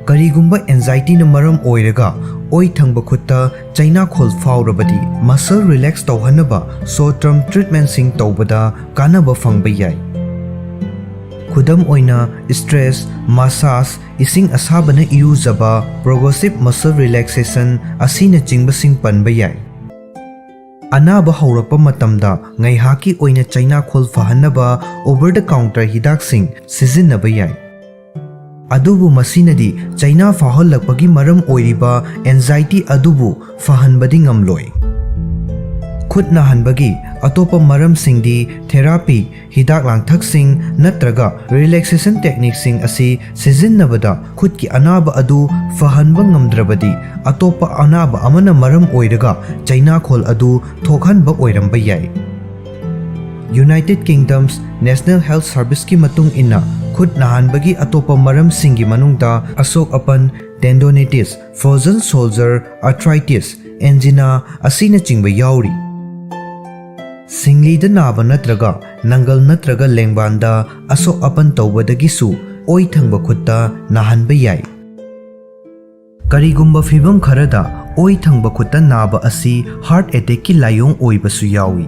ꯀꯔꯤꯒꯨꯝꯕ anxiety ꯅ ꯃꯔꯝ ꯑꯣꯏꯔꯒ ꯑꯣꯏ ꯊꯪꯕ ꯈꯨꯠꯇ ꯆꯩꯅꯥꯈꯣꯜ ꯐꯥꯎꯔꯕꯗꯤ, muscle relax ꯇꯧꯍꯟꯅꯕ short term treatment ꯁꯤꯡ ꯇꯧꯕꯗ ꯀꯥꯟꯅꯕ ꯐꯪꯕ ꯌꯥꯏ꯫ ꯈꯨꯗꯝ ꯑꯣꯏꯅ, stress massage, ꯏꯁꯤꯡ ꯑꯁꯥꯕꯅ ꯏꯔꯨꯖꯕ, progressive muscle relaxation ꯑꯁꯤꯅꯆꯤꯡꯕꯁꯤꯡ ꯄꯟꯕ ꯌꯥꯏ꯫ ꯑꯅꯥꯕ ꯍꯧꯔꯛꯄ ꯃꯇꯝꯗ ꯉꯥꯏꯍꯥꯛꯀꯤ ꯑꯣꯏꯅ ꯆꯩꯅꯥꯈꯣꯜ ꯐꯍꯟꯅꯕ over the counter ꯍꯤꯗꯥꯛꯁꯤꯡ ꯁꯤꯖꯤꯟꯅꯕ ꯌꯥꯏ꯫ ꯑꯗꯨꯕꯨ ꯃꯁꯤꯅꯗꯤ ꯆꯩꯅꯥ ꯐꯥꯎꯍꯜꯂꯛꯄꯒꯤ ꯃꯔꯝ ꯑꯣꯏꯔꯤꯕ anxiety ꯑꯗꯨꯕꯨ ꯐꯍꯟꯕꯗꯤ ꯉꯝꯂꯣꯏ꯫ ꯈꯨꯠ ꯅꯥꯍꯟꯕꯒꯤ ꯑꯇꯣꯞꯄ ꯃꯔꯝꯁꯤꯡꯗꯤ therapy, ꯍꯤꯗꯥꯛ ꯂꯥꯡꯊꯛꯁꯤꯡ ꯅꯠꯇ꯭ꯔꯒ relaxation technique ꯁꯤꯡ ꯑꯁꯤ ꯁꯤꯖꯤꯟꯅꯕꯗ ꯈꯨꯠꯀꯤ ꯑꯅꯥꯕ ꯑꯗꯨ ꯐꯍꯟꯕ ꯉꯝꯗ꯭ꯔꯕꯗꯤ, ꯑꯇꯣꯞꯄ ꯑꯅꯥꯕ ꯑꯃꯅ ꯃꯔꯝ ꯑꯣꯏꯔꯒ ꯆꯩꯅꯥꯈꯣꯜ ꯑꯗꯨ ꯊꯣꯛꯍꯟꯕ ꯑꯣꯏꯔꯝꯕ ꯌꯥꯏ꯫ United Kingdom's National Health Service ꯀꯤ ꯃꯇꯨꯡ ꯏꯟꯅ, ꯈꯨꯠ ꯅꯥꯍꯟꯕꯒꯤ ꯑꯇꯣꯞꯄ ꯃꯔꯝꯁꯤꯡꯒꯤ ꯃꯅꯨꯡꯗ ꯑꯁꯣꯛ ꯑꯄꯟ, tendonitis, frozen shoulder, arthritis, angina ꯑꯁꯤꯅꯆꯤꯡꯕ ꯌꯥꯎꯔꯤ꯫ ꯁꯤꯡꯂꯤꯗ ꯅꯥꯕ ꯅꯠꯇ꯭ꯔꯒ ꯅꯪꯒꯜ ꯅꯠꯇ꯭ꯔꯒ ꯂꯦꯡꯕꯥꯟꯗ ꯑꯁꯣꯛ ꯑꯄꯟ ꯇꯧꯕꯗꯒꯤꯁꯨ ꯑꯣꯏ ꯊꯪꯕ ꯈꯨꯠꯇ ꯅꯥꯍꯟꯕ ꯌꯥꯏ꯫ ꯀꯔꯤꯒꯨꯝꯕ ꯐꯤꯚꯝ ꯈꯔꯗ ꯑꯣꯏ ꯊꯪꯕ ꯈꯨꯠꯇ ꯅꯥꯕ ꯑꯁꯤ heart attack ꯀꯤ ꯂꯥꯏꯑꯣꯡ ꯑꯣꯏꯕꯁꯨ ꯌꯥꯎꯏ꯫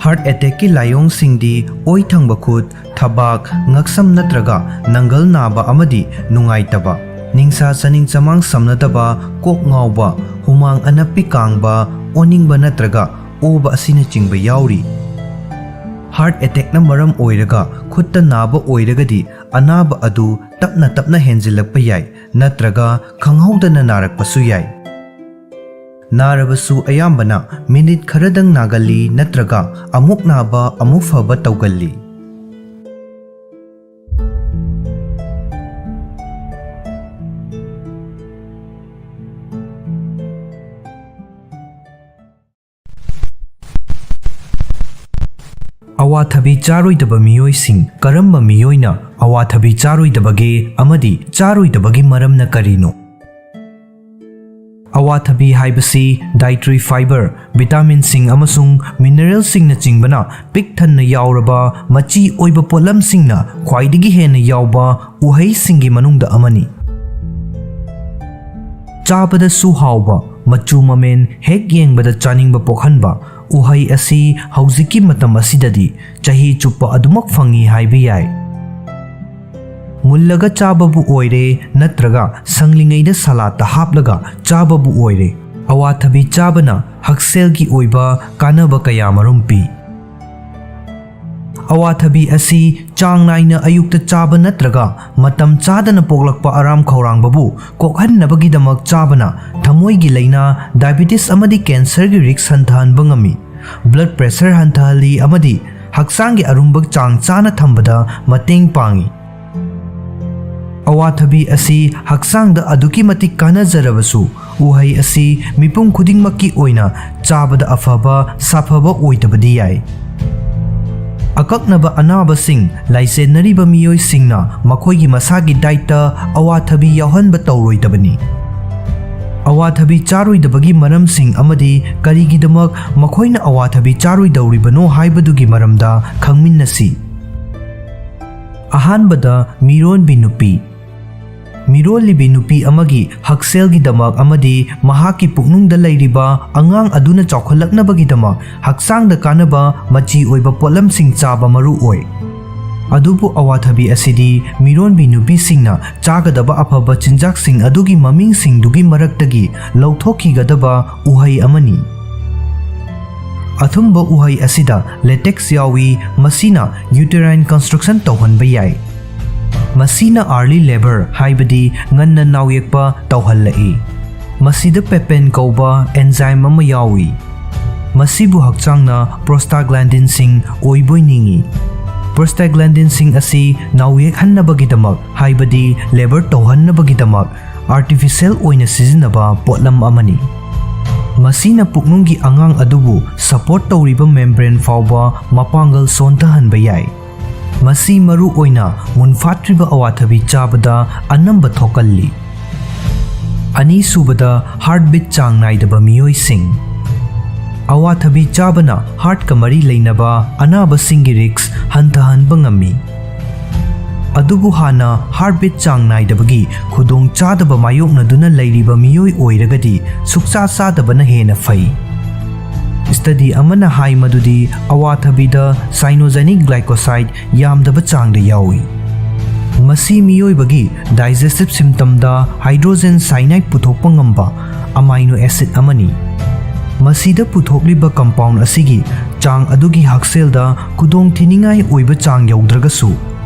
Heart attack ꯀꯤ ꯂꯥꯏꯑꯣꯡꯁꯤꯡꯗꯤ ꯑꯣꯏ ꯊꯪꯕ ꯈꯨꯠ, ꯊꯕꯥꯛ, ꯉꯛꯁꯝ ꯅꯠꯇ꯭ꯔꯒ ꯅꯪꯒꯜ ꯅꯥꯕ ꯑꯃꯗꯤ ꯅꯨꯡꯉꯥꯏꯇꯕ, ꯅꯤꯡꯁꯥ ꯆꯥꯅꯤꯡ ꯆꯃꯥꯡ ꯁꯝꯅꯗꯕ, ꯀꯣꯛ ꯉꯥꯎꯕ, ꯍꯨꯃꯥꯡ ꯑꯅꯞꯄꯤ ꯀꯥꯡꯕ, ꯑꯣꯅꯤꯡꯕ ꯅꯠꯇ꯭ꯔꯒ ꯑꯣꯕ ꯑꯁꯤꯅꯆꯤꯡꯕ ꯌꯥꯎꯔꯤ꯫ Heart attack ꯅ ꯃꯔꯝ ꯑꯣꯏꯔꯒ ꯈꯨꯠꯇ ꯅꯥꯕ ꯑꯣꯏꯔꯒꯗꯤ, ꯑꯅꯥꯕ ꯑꯗꯨ ꯇꯞꯅ ꯇꯞꯅ ꯍꯦꯟꯖꯤꯜꯂꯛꯄ ꯌꯥꯏ ꯅꯠꯇ꯭ꯔꯒ ꯈꯪꯍꯧꯗꯅ ꯅꯥꯔꯛꯄꯁꯨ ꯌꯥꯏ꯫ ꯅꯥꯔꯕꯁꯨ ꯑꯌꯥꯝꯕꯅ ꯃꯤꯅꯤꯠ ꯈꯔꯗꯪ ꯅꯥꯒꯜꯂꯤ ꯅꯠꯇ꯭ꯔꯒ ꯑꯃꯨꯛ ꯅꯥꯕ ꯑꯃꯨꯛ ꯐꯕ ꯇꯧꯒꯜꯂꯤ꯫ ꯑꯋꯥꯊꯕꯤ ꯆꯥꯔꯣꯏꯗꯕ ꯃꯤꯑꯣꯏꯁꯤꯡ꯫ ꯀꯔꯝꯕ ꯃꯤꯑꯣꯏꯅ ꯑꯋꯥꯊꯕꯤ ꯆꯥꯔꯣꯏꯗꯕꯒꯦ ꯑꯃꯗꯤ ꯆꯥꯔꯣꯏꯗꯕꯒꯤ ꯃꯔꯝꯅ ꯀꯔꯤꯅꯣ? ꯑꯋꯥꯊꯕꯤ ꯍꯥꯏꯕꯁꯤ dietary fiber, vitaminꯁꯤꯡ ꯑꯃꯁꯨꯡ mineralꯁꯤꯡꯅꯆꯤꯡꯕꯅ ꯄꯤꯛ ꯊꯟꯅ ꯌꯥꯎꯔꯕ ꯃꯆꯤ ꯑꯣꯏꯕ ꯄꯣꯠꯂꯝꯁꯤꯡꯅ ꯈ꯭ꯋꯥꯏꯗꯒꯤ ꯍꯦꯟꯅ ꯌꯥꯎꯕ ꯎꯍꯩꯁꯤꯡꯒꯤ ꯃꯅꯨꯡꯗ ꯑꯃꯅꯤ꯫ ꯆꯥꯕꯗꯁꯨ ꯍꯥꯎꯕ, ꯃꯆꯨ ꯃꯃꯦꯟ ꯍꯦꯛ ꯌꯦꯡꯕꯗ ꯆꯥꯅꯤꯡꯕ ꯄꯣꯛꯍꯟꯕ ꯎꯍꯩ ꯑꯁꯤ ꯍꯧꯖꯤꯛꯀꯤ ꯃꯇꯝ ꯑꯁꯤꯗꯗꯤ ꯆꯍꯤ ꯆꯨꯞꯄ ꯑꯗꯨꯃꯛ ꯐꯪꯏ ꯍꯥꯏꯕ ꯌꯥꯏ꯫ ꯃꯨꯜꯂꯒ ꯆꯥꯕꯕꯨ ꯑꯣꯏꯔꯦ ꯅꯠꯇ꯭ꯔꯒ ꯁꯪꯂꯤꯉꯩꯗ ꯁꯂꯥꯠꯇ ꯍꯥꯞꯂꯒ ꯆꯥꯕꯕꯨ ꯑꯣꯏꯔꯦ, ꯑꯋꯥꯊꯕꯤ ꯆꯥꯕꯅ ꯍꯛꯁꯦꯜꯒꯤ ꯑꯣꯏꯕ ꯀꯥꯟꯅꯕ ꯀꯌꯥꯃꯔꯨꯝ ꯄꯤ꯫ ꯑꯋꯥꯊꯕꯤ ꯑꯁꯤ ꯆꯥꯡ ꯅꯥꯏꯅ ꯑꯌꯨꯛꯇ ꯆꯥꯕ ꯅꯠꯇ꯭ꯔꯒ ꯃꯇꯝ ꯆꯥꯗꯅ ꯄꯣꯛꯂꯛꯄ ꯑꯔꯥꯝ ꯈꯧꯔꯥꯡꯕꯕꯨ ꯀꯣꯛꯍꯟꯅꯕꯒꯤꯗꯃꯛ ꯆꯥꯕꯅ ꯊꯃꯣꯏꯒꯤ ꯂꯥꯏꯅꯥ, diabetes ꯑꯃꯗꯤ cancerꯒꯤ risk ꯍꯟꯊꯍꯟꯕ ꯉꯝꯃꯤ, blood pressure ꯍꯟꯊꯍꯜꯂꯤ ꯑꯃꯗꯤ ꯍꯛꯆꯥꯡꯒꯤ ꯑꯔꯨꯝꯕ ꯆꯥꯡ ꯆꯥꯅ ꯊꯝꯕꯗ ꯃꯇꯦꯡ ꯄꯥꯡꯏ꯫ ꯑꯋꯥꯊꯕꯤ ꯑꯁꯤ ꯍꯛꯆꯥꯡꯗ ꯑꯗꯨꯛꯀꯤ ꯃꯇꯤꯛ ꯀꯥꯟꯅꯖꯔꯕꯁꯨ, ꯎꯍꯩ ꯑꯁꯤ ꯃꯤꯄꯨꯝ ꯈꯨꯗꯤꯡꯃꯛꯀꯤ ꯑꯣꯏꯅ ꯆꯥꯕꯗ ꯑꯐꯕ ꯁꯥꯐꯕ ꯑꯣꯏꯗꯕꯗꯤ ꯌꯥꯏ꯫ ꯑꯀꯛꯅꯕ ꯑꯅꯥꯕꯁꯤꯡ ꯂꯥꯏꯆꯦꯟꯅꯔꯤꯕ ꯃꯤꯑꯣꯏꯁꯤꯡꯅ ꯃꯈꯣꯏꯒꯤ ꯃꯁꯥꯒꯤ dietꯇ ꯑꯋꯥꯊꯕꯤ ꯌꯥꯎꯍꯟꯕ ꯇꯧꯔꯣꯏꯗꯕꯅꯤ꯫ ꯑꯋꯥꯊꯕꯤ ꯆꯥꯔꯣꯏꯗꯕꯒꯤ ꯃꯔꯝꯁꯤꯡ ꯑꯃꯗꯤ ꯀꯔꯤꯒꯤꯗꯃꯛ ꯃꯈꯣꯏꯅ ꯑꯋꯥꯊꯕꯤ ꯆꯥꯔꯣꯏꯗꯧꯔꯤꯕꯅꯣ ꯍꯥꯏꯕꯗꯨꯒꯤ ꯃꯔꯝꯗ ꯈꯪꯃꯤꯟꯅꯁꯤ꯫ ꯑꯍꯥꯟꯕꯗ, ꯃꯤꯔꯣꯟꯕꯤ ꯅꯨꯄꯤ꯫ ꯃꯤꯔꯣꯜꯂꯤꯕꯤ ꯅꯨꯄꯤ ꯑꯃꯒꯤ ꯍꯛꯁꯦꯜꯒꯤꯗꯃꯛ ꯑꯃꯗꯤ ꯃꯍꯥꯛꯀꯤ ꯄꯨꯛꯅꯨꯡꯗ ꯂꯩꯔꯤꯕ ꯑꯉꯥꯡ ꯑꯗꯨꯅ ꯆꯥꯎꯈꯠꯂꯛꯅꯕꯒꯤꯗꯃꯛ ꯍꯛꯆꯥꯡꯗ ꯀꯥꯟꯅꯕ ꯃꯆꯤ ꯑꯣꯏꯕ ꯄꯣꯠꯂꯝꯁꯤꯡ ꯆꯥꯕ ꯃꯔꯨ ꯑꯣꯏ꯫ ꯑꯗꯨꯕꯨ ꯑꯋꯥꯊꯕꯤ ꯑꯁꯤꯗꯤ ꯃꯤꯔꯣꯟꯕꯤ ꯅꯨꯄꯤꯁꯤꯡꯅ ꯆꯥꯒꯗꯕ ꯑꯐꯕ ꯆꯤꯟꯖꯥꯛꯁꯤꯡ ꯑꯗꯨꯒꯤ ꯃꯃꯤꯡꯁꯤꯡꯗꯨꯒꯤ ꯃꯔꯛꯇꯒꯤ ꯂꯧꯊꯣꯛꯈꯤꯒꯗꯕ ꯎꯍꯩ ꯑꯃꯅꯤ꯫ ꯑꯊꯨꯝꯕ ꯎꯍꯩ ꯑꯁꯤꯗ latex ꯌꯥꯎꯏ, ꯃꯁꯤꯅ uterine construction ꯇꯧꯍꯟꯕ ꯌꯥꯏ꯫ ꯃꯁꯤꯅ early labour, ꯍꯥꯏꯕꯗꯤ ꯉꯟꯅ ꯅꯥꯎꯌꯦꯛꯄ ꯇꯧꯍꯜꯂꯛꯏ꯫ ꯃꯁꯤꯗ papain ꯀꯧꯕ enzyme ꯑꯃ ꯌꯥꯎꯏ꯫ ꯃꯁꯤꯕꯨ ꯍꯛꯆꯥꯡꯅ prostaglandinꯁꯤꯡ ꯑꯣꯏꯕꯣꯏ ꯅꯤꯡꯏ꯫ Prostaglandinꯁꯤꯡ ꯑꯁꯤ ꯅꯥꯎ ꯌꯦꯛꯍꯟꯅꯕꯒꯤꯗꯃꯛ, ꯍꯥꯏꯕꯗꯤ labour ꯇꯧꯍꯟꯅꯕꯒꯤꯗꯃꯛ, artificial ꯑꯣꯏꯅ ꯁꯤꯖꯤꯟꯅꯕ ꯄꯣꯠꯂꯝ ꯑꯃꯅꯤ꯫ ꯃꯁꯤꯅ ꯄꯨꯛꯅꯨꯡꯒꯤ ꯑꯉꯥꯡ ꯑꯗꯨꯕꯨ support ꯇꯧꯔꯤꯕ membrane ꯐꯥꯎꯕ ꯃꯄꯥꯡꯒꯜ ꯁꯣꯟꯊꯍꯟꯕ ꯌꯥꯏ꯫ ꯃꯁꯤ ꯃꯔꯨ ꯑꯣꯏꯅ ꯃꯨꯟꯐꯥꯠꯇ꯭ꯔꯤꯕ ꯑꯋꯥꯊꯕꯤ ꯆꯥꯕꯗ ꯑꯅꯝꯕ ꯊꯣꯛꯀꯜꯂꯤ꯫ ꯑꯅꯤꯁꯨꯕꯗ, heartbeat ꯆꯥꯡ ꯅꯥꯏꯗꯕ ꯃꯤꯑꯣꯏꯁꯤꯡ꯫ ꯑꯋꯥꯊꯕꯤ ꯆꯥꯕꯅ heartꯀ ꯃꯔꯤ ꯂꯩꯅꯕ ꯑꯅꯥꯕꯁꯤꯡꯒꯤ risk ꯍꯟꯊꯍꯟꯕ ꯉꯝꯃꯤ꯫ ꯑꯗꯨꯕꯨ ꯍꯥꯟꯅ heartbeat ꯆꯥꯡ ꯅꯥꯏꯗꯕꯒꯤ ꯈꯨꯗꯣꯡꯆꯥꯗꯕ ꯃꯥꯌꯣꯛꯅꯗꯨꯅ ꯂꯩꯔꯤꯕ ꯃꯤꯑꯣꯏ ꯑꯣꯏꯔꯒꯗꯤ ꯁꯨꯛꯆꯥ ꯆꯥꯗꯕꯅ ꯍꯦꯟꯅ ꯐꯩ꯫ Study ꯑꯃꯅ ꯍꯥꯏ ꯃꯗꯨꯗꯤ ꯑꯋꯥꯊꯕꯤꯗ cyanogenic glycoside ꯌꯥꯝꯗꯕ ꯆꯥꯡꯗ ꯌꯥꯎꯏ꯫ ꯃꯁꯤ ꯃꯤꯑꯣꯏꯕꯒꯤ digestive systemꯗ hydrogen cyanide ꯄꯨꯊꯣꯛꯄ ꯉꯝꯕ amino acid ꯑꯃꯅꯤ꯫ ꯃꯁꯤꯗ ꯄꯨꯊꯣꯛꯂꯤꯕ compound ꯑꯁꯤꯒꯤ ꯆꯥꯡ ꯑꯗꯨꯒꯤ ꯍꯛꯁꯦꯜꯗ ꯈꯨꯗꯣꯡꯊꯤꯅꯤꯡꯉꯥꯏ ꯑꯣꯏꯕ ꯆꯥꯡ ꯌꯧꯗ꯭ꯔꯒꯁꯨ,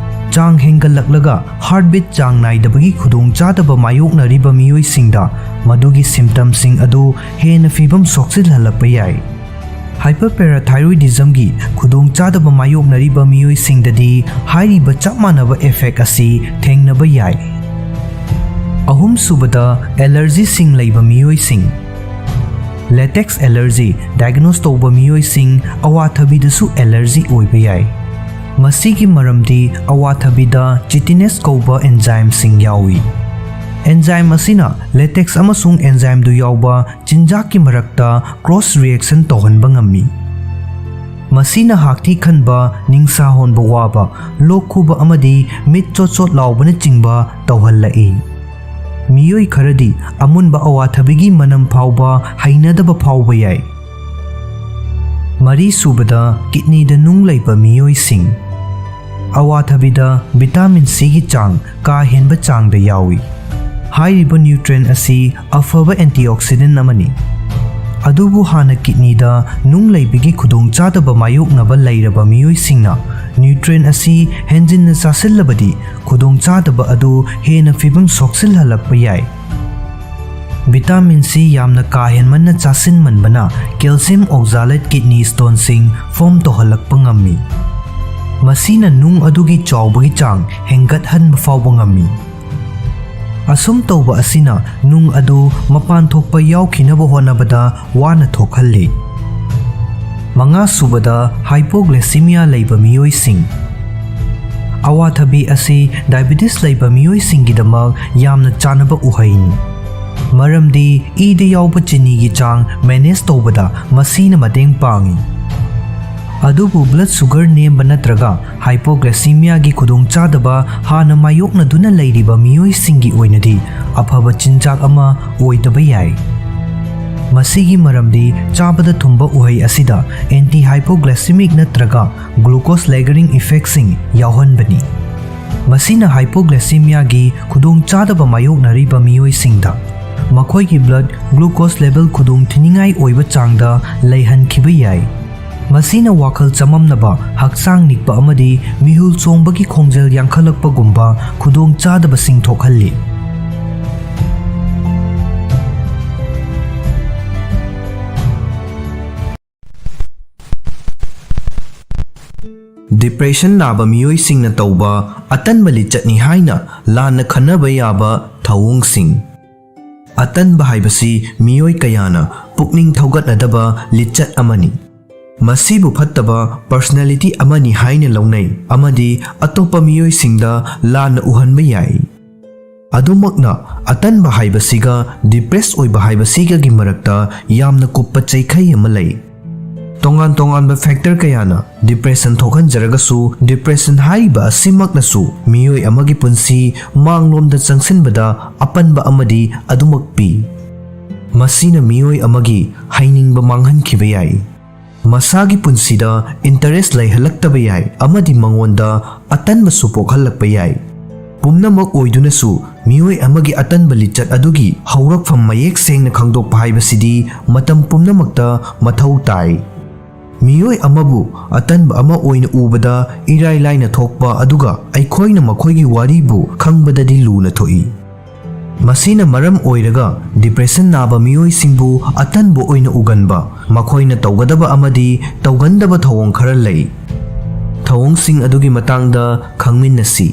ꯆꯥꯡ ꯍꯦꯟꯒꯠꯂꯛꯂꯒ heartbeat ꯆꯥꯡ ꯅꯥꯏꯗꯕꯒꯤ ꯈꯨꯗꯣꯡꯆꯥꯗꯕ ꯃꯥꯌꯣꯛꯅꯔꯤꯕ ꯃꯤꯑꯣꯏꯁꯤꯡꯗ ꯃꯗꯨꯒꯤ symptomꯁꯤꯡ ꯑꯗꯨ ꯍꯦꯟꯅ ꯐꯤꯕꯝ ꯁꯣꯛꯆꯤꯜꯍꯜꯂꯛꯄ ꯌꯥꯏ꯫ Hyperparathyroidismꯒꯤ ꯈꯨꯗꯣꯡꯆꯥꯗꯕ ꯃꯥꯌꯣꯛꯅꯔꯤꯕ ꯃꯤꯑꯣꯏꯁꯤꯡꯗꯗꯤ ꯍꯥꯏꯔꯤꯕ ꯆꯞ ꯃꯥꯟꯅꯕ effect ꯑꯁꯤ ꯊꯦꯡꯅꯕ ꯌꯥꯏ꯫ ꯑꯍꯨꯝꯁꯨꯕꯗ, allergyꯁꯤꯡ ꯂꯩꯕ ꯃꯤꯑꯣꯏꯁꯤꯡ꯫ Latex allergy diagnose ꯇꯧꯕ ꯃꯤꯑꯣꯏꯁꯤꯡ ꯑꯋꯥꯊꯕꯤꯗꯁꯨ allergy ꯑꯣꯏꯕ ꯌꯥꯏ꯫ ꯃꯁꯤꯒꯤ ꯃꯔꯝꯗꯤ ꯑꯋꯥꯊꯕꯤꯗ chitinase ꯀꯧꯕ enzymeꯁꯤꯡ ꯌꯥꯎꯏ꯫ Enzyme ꯑꯁꯤꯅ latex ꯑꯃꯁꯨꯡ enzymeꯗꯨ ꯌꯥꯎꯕ ꯆꯤꯟꯖꯥꯛꯀꯤ ꯃꯔꯛꯇ cross reaction ꯇꯧꯍꯟꯕ ꯉꯝꯃꯤ꯫ ꯃꯁꯤꯅ ꯍꯥꯛꯊꯤ ꯈꯟꯕ, ꯅꯤꯡꯁꯥ ꯍꯣꯟꯕ ꯋꯥꯕ, ꯂꯣꯛ ꯈꯨꯕ ꯑꯃꯗꯤ ꯃꯤꯠ ꯆꯣꯠ ꯆꯣꯠ ꯂꯥꯎꯕꯅꯆꯤꯡꯕ ꯇꯧꯍꯜꯂꯛꯏ꯫ ꯃꯤꯑꯣꯏ ꯈꯔꯗꯤ ꯑꯃꯨꯟꯕ ꯑꯋꯥꯊꯕꯤꯒꯤ ꯃꯅꯝ ꯐꯥꯎꯕ ꯍꯩꯅꯗꯕ ꯐꯥꯎꯕ ꯌꯥꯏ꯫ ꯃꯔꯤꯁꯨꯕꯗ, kidneyꯗ ꯅꯨꯡ ꯂꯩꯕ ꯃꯤꯑꯣꯏꯁꯤꯡ꯫ ꯑꯋꯥꯊꯕꯤꯗ vitamin Cꯒꯤ ꯆꯥꯡ ꯀꯥ ꯍꯦꯟꯕ ꯆꯥꯡꯗ ꯌꯥꯎꯏ꯫ ꯍꯥꯏꯔꯤꯕ nutrient ꯑꯁꯤ ꯑꯐꯕ antioxidant ꯑꯃꯅꯤ꯫ ꯑꯗꯨꯕꯨ ꯍꯥꯟꯅ kidneyꯗ ꯅꯨꯡ ꯂꯩꯕꯒꯤ ꯈꯨꯗꯣꯡꯆꯥꯗꯕ ꯃꯥꯌꯣꯛꯅꯕ ꯂꯩꯔꯕ ꯃꯤꯑꯣꯏꯁꯤꯡꯅ nutrient ꯑꯁꯤ ꯍꯦꯟꯖꯤꯟꯅ ꯆꯥꯁꯤꯜꯂꯕꯗꯤ ꯈꯨꯗꯣꯡꯆꯥꯗꯕ ꯑꯗꯨ ꯍꯦꯟꯅ ꯐꯤꯕꯝ ꯁꯣꯛꯆꯤꯜꯍꯜꯂꯛꯄ ꯌꯥꯏ꯫ Vitamin C ꯌꯥꯝꯅ ꯀꯥ ꯍꯦꯟꯃꯟꯅ ꯆꯥꯁꯤꯟꯃꯟꯕꯅ calcium oxalate kidney stoneꯁꯤꯡ form ꯇꯧꯍꯜꯂꯛꯄ ꯉꯝꯃꯤ꯫ ꯃꯁꯤꯅ ꯅꯨꯡ ꯑꯗꯨꯒꯤ ꯆꯥꯎꯕꯒꯤ ꯆꯥꯡ ꯍꯦꯟꯒꯠꯍꯟꯕ ꯐꯥꯎꯕ ꯉꯝꯃꯤ꯫ ꯑꯁꯨꯝ ꯇꯧꯕ ꯑꯁꯤꯅ ꯅꯨꯡ ꯑꯗꯨ ꯃꯄꯥꯟ ꯊꯣꯛꯄ ꯌꯥꯎꯈꯤꯅꯕ ꯍꯣꯠꯅꯕꯗ ꯋꯥꯅ ꯊꯣꯛꯍꯜꯂꯤ꯫ ꯃꯉꯥꯁꯨꯕꯗ, hypoglycemia ꯂꯩꯕ ꯃꯤꯑꯣꯏꯁꯤꯡ꯫ ꯑꯋꯥꯊꯕꯤ ꯑꯁꯤ diabetes ꯂꯩꯕ ꯃꯤꯑꯣꯏꯁꯤꯡꯒꯤꯗꯃꯛ ꯌꯥꯝꯅ ꯆꯥꯅꯕ ꯎꯍꯩꯅꯤ, ꯃꯔꯝꯗꯤ ꯏꯗ ꯌꯥꯎꯕ ꯆꯤꯅꯤꯒꯤ ꯆꯥꯡ manage ꯇꯧꯕꯗ ꯃꯁꯤꯅ ꯃꯇꯦꯡ ꯄꯥꯡꯏ꯫ ꯑꯗꯨꯕꯨ blood sugar ꯅꯦꯝꯕ ꯅꯠꯇ꯭ꯔꯒ hypoglycemiaꯒꯤ ꯈꯨꯗꯣꯡꯆꯥꯗꯕ ꯍꯥꯟꯅ ꯃꯥꯌꯣꯛꯅꯗꯨꯅ ꯂꯩꯔꯤꯕ ꯃꯤꯑꯣꯏꯁꯤꯡꯒꯤ ꯑꯣꯏꯅꯗꯤ ꯑꯐꯕ ꯆꯤꯟꯖꯥꯛ ꯑꯃ ꯑꯣꯏꯗꯕ ꯌꯥꯏ꯫ ꯃꯁꯤꯒꯤ ꯃꯔꯝꯗꯤ ꯆꯥꯕꯗ ꯊꯨꯝꯕ ꯎꯍꯩ ꯑꯁꯤꯗ anti hypoglycemic ꯅꯠꯇ꯭ꯔꯒ glucose lowering effectꯁꯤꯡ ꯌꯥꯎꯍꯟꯕꯅꯤ꯫ ꯃꯁꯤꯅ hypoglycemiaꯒꯤ ꯈꯨꯗꯣꯡꯆꯥꯗꯕ ꯃꯥꯌꯣꯛꯅꯔꯤꯕ ꯃꯤꯑꯣꯏꯁꯤꯡꯗ ꯃꯈꯣꯏꯒꯤ blood glucose level ꯈꯨꯗꯣꯡꯊꯤꯅꯤꯡꯉꯥꯏ ꯑꯣꯏꯕ ꯆꯥꯡꯗ ꯂꯩꯍꯟꯈꯤꯕ ꯌꯥꯏ꯫ ꯃꯁꯤꯅ ꯋꯥꯈꯜ ꯆꯃꯝꯅꯕ, ꯍꯛꯆꯥꯡ ꯅꯤꯛꯄ ꯑꯃꯗꯤ ꯃꯤꯍꯨꯜ ꯆꯣꯡꯕꯒꯤ ꯈꯣꯡꯖꯦꯜ ꯌꯥꯡꯈꯠꯂꯛꯄꯒꯨꯝꯕ ꯈꯨꯗꯣꯡꯆꯥꯗꯕꯁꯤꯡ ꯊꯣꯛꯍꯜꯂꯤ꯫ Depression ꯅꯥꯕ ꯃꯤꯑꯣꯏꯁꯤꯡꯅ ꯇꯧꯕ ꯑꯇꯟꯕ ꯂꯤꯆꯠꯅꯤ ꯍꯥꯏꯅ ꯂꯥꯟꯅ ꯈꯟꯅꯕ ꯌꯥꯕ ꯊꯧꯑꯣꯡꯁꯤꯡ꯫ ꯑꯇꯟꯕ ꯍꯥꯏꯕꯁꯤ ꯃꯤꯑꯣꯏ ꯀꯌꯥꯅ ꯄꯨꯛꯅꯤꯡ ꯊꯧꯒꯠꯅꯗꯕ ꯂꯤꯆꯠ ꯑꯃꯅꯤ꯫ ꯃꯁꯤꯕꯨ ꯐꯠꯇꯕ personality ꯑꯃꯅꯤ ꯍꯥꯏꯅ ꯂꯧꯅꯩ ꯑꯃꯗꯤ ꯑꯇꯣꯞꯄ ꯃꯤꯑꯣꯏꯁꯤꯡꯗ ꯂꯥꯟꯅ ꯎꯍꯟꯕ ꯌꯥꯏ꯫ ꯑꯗꯨꯃꯛꯅ, ꯑꯇꯟꯕ ꯍꯥꯏꯕꯁꯤꯒ depress ꯑꯣꯏꯕ ꯍꯥꯏꯕꯁꯤꯒꯒꯤ ꯃꯔꯛꯇ ꯌꯥꯝꯅ ꯀꯨꯞꯄ ꯆꯩꯈꯩ ꯑꯃ ꯂꯩ꯫ ꯇꯣꯉꯥꯟ ꯇꯣꯉꯥꯟꯕ factor ꯀꯌꯥꯅ depression ꯊꯣꯛꯍꯟꯖꯔꯒꯁꯨ, depression ꯍꯥꯏꯔꯤꯕ ꯑꯁꯤꯃꯛꯅꯁꯨ ꯃꯤꯑꯣꯏ ꯑꯃꯒꯤ ꯄꯨꯟꯁꯤ ꯃꯥꯡꯂꯣꯝꯗ ꯆꯪꯁꯤꯟꯕꯗ ꯑꯄꯟꯕ ꯑꯃꯗꯤ ꯑꯗꯨꯃꯛ ꯄꯤ꯫ ꯃꯁꯤꯅ ꯃꯤꯑꯣꯏ ꯑꯃꯒꯤ ꯍꯩꯅꯤꯡꯕ ꯃꯥꯡꯍꯟꯈꯤꯕ ꯌꯥꯏ, ꯃꯁꯥꯒꯤ ꯄꯨꯟꯁꯤꯗ interest ꯂꯩꯍꯜꯂꯛꯇꯕ ꯌꯥꯏ, ꯑꯃꯗꯤ ꯃꯉꯣꯟꯗ ꯑꯇꯟꯕꯁꯨ ꯄꯣꯛꯍꯜꯂꯛꯄ ꯌꯥꯏ꯫ ꯄꯨꯝꯅꯃꯛ ꯑꯣꯏꯗꯨꯅꯁꯨ, ꯃꯤꯑꯣꯏ ꯑꯃꯒꯤ ꯑꯇꯟꯕ ꯂꯤꯆꯠ ꯑꯗꯨꯒꯤ ꯍꯧꯔꯛꯐꯝ ꯃꯌꯦꯛ ꯁꯦꯡꯅ ꯈꯪꯗꯣꯛꯄ ꯍꯥꯏꯕꯁꯤꯗꯤ ꯃꯇꯝ ꯄꯨꯝꯅꯃꯛꯇ ꯃꯊꯧ ꯇꯥꯏ꯫ ꯃꯤꯑꯣꯏ ꯑꯃꯕꯨ ꯑꯇꯟꯕ ꯑꯃ ꯑꯣꯏꯅ ꯎꯕꯗ ꯏꯔꯥꯏ ꯂꯥꯏꯅ ꯊꯣꯛꯄ, ꯑꯗꯨꯒ ꯑꯩꯈꯣꯏꯅ ꯃꯈꯣꯏꯒꯤ ꯋꯥꯔꯤꯕꯨ ꯈꯪꯕꯗꯗꯤ ꯂꯨꯅ ꯊꯣꯛꯏ꯫ ꯃꯁꯤꯅ ꯃꯔꯝ ꯑꯣꯏꯔꯒ depression ꯅꯥꯕ ꯃꯤꯑꯣꯏꯁꯤꯡꯕꯨ ꯑꯇꯟꯕ ꯑꯣꯏꯅ ꯎꯒꯟꯕ, ꯃꯈꯣꯏꯅ ꯇꯧꯒꯗꯕ ꯑꯃꯗꯤ ꯇꯧꯒꯟꯗꯕ ꯊꯧꯑꯣꯡ ꯈꯔ ꯂꯩ꯫ ꯊꯧꯑꯣꯡꯁꯤꯡ ꯑꯗꯨꯒꯤ ꯃꯇꯥꯡꯗ ꯈꯪꯃꯤꯟꯅꯁꯤ꯫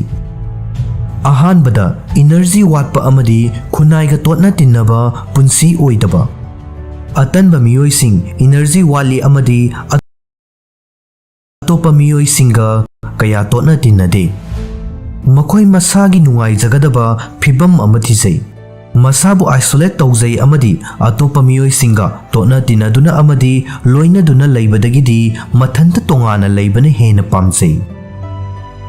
ꯑꯍꯥꯟꯕꯗ, energy ꯋꯥꯠꯄ ꯑꯃꯗꯤ ꯈꯨꯟꯅꯥꯏꯒ ꯇꯣꯠꯅ ꯇꯤꯟꯅꯕ ꯄꯨꯟꯁꯤ ꯑꯣꯏꯗꯕ꯫ ꯑꯇꯟꯕ ꯃꯤꯑꯣꯏꯁꯤꯡ energy ꯋꯥꯠꯂꯤ ꯑꯃꯗꯤ ꯑꯇꯣꯞꯄ ꯃꯤꯑꯣꯏꯁꯤꯡꯒ ꯀꯌꯥ ꯇꯣꯠꯅ ꯇꯤꯟꯅꯗꯦ꯫ ꯃꯈꯣꯏ ꯃꯁꯥꯒꯤ ꯅꯨꯡꯉꯥꯏꯖꯒꯗꯕ ꯐꯤꯚꯝ ꯑꯃ ꯊꯤꯖꯩ꯫ ꯃꯁꯥꯕꯨ isolate ꯇꯧꯖꯩ ꯑꯃꯗꯤ ꯑꯇꯣꯞꯄ ꯃꯤꯑꯣꯏꯁꯤꯡꯒ ꯇꯣꯠꯅ ꯇꯤꯟꯅꯗꯨꯅ ꯑꯃꯗꯤ ꯂꯣꯏꯅꯗꯨꯅ ꯂꯩꯕꯗꯒꯤꯗꯤ ꯃꯊꯟꯇ ꯇꯣꯉꯥꯟꯅ ꯂꯩꯕꯅ ꯍꯦꯟꯅ ꯄꯥꯝꯖꯩ꯫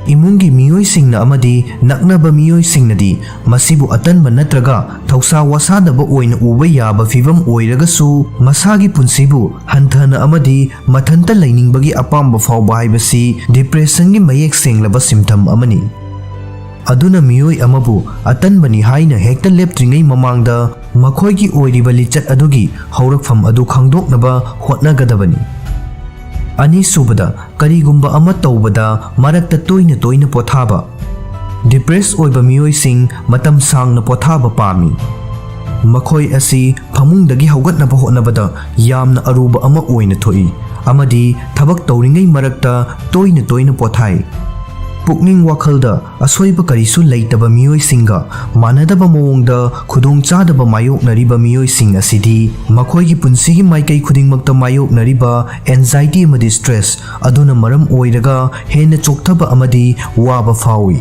ꯏꯃꯨꯡꯒꯤ ꯃꯤꯑꯣꯏꯁꯤꯡꯅ ꯑꯃꯗꯤ ꯅꯛꯅꯕ ꯃꯤꯑꯣꯏꯁꯤꯡꯅꯗꯤ ꯃꯁꯤꯕꯨ ꯑꯇꯟꯕ ꯅꯠꯇ꯭ꯔꯒ ꯊꯧꯁꯥ ꯋꯥꯁꯥꯗꯕ ꯑꯣꯏꯅ ꯎꯕ ꯌꯥꯕ ꯐꯤꯚꯝ ꯑꯣꯏꯔꯒꯁꯨ, ꯃꯁꯥꯒꯤ ꯄꯨꯟꯁꯤꯕꯨ ꯍꯟꯊꯅ ꯑꯃꯗꯤ ꯃꯊꯟꯇ ꯂꯩꯅꯤꯡꯕꯒꯤ ꯑꯄꯥꯝꯕ ꯐꯥꯎꯕ ꯍꯥꯏꯕꯁꯤ depressionꯒꯤ ꯃꯌꯦꯛ ꯁꯦꯡꯂꯕ symptom ꯑꯃꯅꯤ꯫ ꯑꯗꯨꯅ ꯃꯤꯑꯣꯏ ꯑꯃꯕꯨ ꯑꯇꯟꯕꯅꯤ ꯍꯥꯏꯅ ꯍꯦꯛꯇ ꯂꯦꯞꯇ꯭ꯔꯤꯉꯩ ꯃꯃꯥꯡꯗ ꯃꯈꯣꯏꯒꯤ ꯑꯣꯏꯔꯤꯕ ꯂꯤꯆꯠ ꯑꯗꯨꯒꯤ ꯍꯧꯔꯛꯐꯝ ꯑꯗꯨ ꯈꯪꯗꯣꯛꯅꯕ ꯍꯣꯠꯅꯒꯗꯕꯅꯤ꯫ ꯑꯅꯤꯁꯨꯕꯗ, ꯀꯔꯤꯒꯨꯝꯕ ꯑꯃ ꯇꯧꯕꯗ ꯃꯔꯛꯇ ꯇꯣꯏꯅ ꯇꯣꯏꯅ ꯄꯣꯊꯥꯕ꯫ Depress ꯑꯣꯏꯕ ꯃꯤꯑꯣꯏꯁꯤꯡ ꯃꯇꯝ ꯁꯥꯡꯅ ꯄꯣꯊꯥꯕ ꯄꯥꯝꯃꯤ꯫ ꯃꯈꯣꯏ ꯑꯁꯤ ꯐꯃꯨꯡꯗꯒꯤ ꯍꯧꯒꯠꯅꯕ ꯍꯣꯠꯅꯕꯗ ꯌꯥꯝꯅ ꯑꯔꯨꯕ ꯑꯃ ꯑꯣꯏꯅ ꯊꯣꯛꯏ ꯑꯃꯗꯤ ꯊꯕꯛ ꯇꯧꯔꯤꯉꯩ ꯃꯔꯛꯇ ꯇꯣꯏꯅ ꯇꯣꯏꯅ ꯄꯣꯊꯥꯏ꯫ ꯄꯨꯛꯅꯤꯡ ꯋꯥꯈꯜꯗ ꯑꯁꯣꯏꯕ ꯀꯔꯤꯁꯨ ꯂꯩꯇꯕ ꯃꯤꯑꯣꯏꯁꯤꯡꯒ ꯃꯥꯟꯅꯗꯕ ꯃꯑꯣꯡꯗ ꯈꯨꯗꯣꯡꯆꯥꯗꯕ ꯃꯥꯌꯣꯛꯅꯔꯤꯕ ꯃꯤꯑꯣꯏꯁꯤꯡ ꯑꯁꯤꯗꯤ ꯃꯈꯣꯏꯒꯤ ꯄꯨꯟꯁꯤꯒꯤ ꯃꯥꯏꯀꯩ ꯈꯨꯗꯤꯡꯃꯛꯇ ꯃꯥꯌꯣꯛꯅꯔꯤꯕ anxiety ꯑꯃꯗꯤ stress ꯑꯗꯨꯅ ꯃꯔꯝ ꯑꯣꯏꯔꯒ ꯍꯦꯟꯅ ꯆꯣꯛꯊꯕ ꯑꯃꯗꯤ ꯋꯥꯕ ꯐꯥꯎꯏ꯫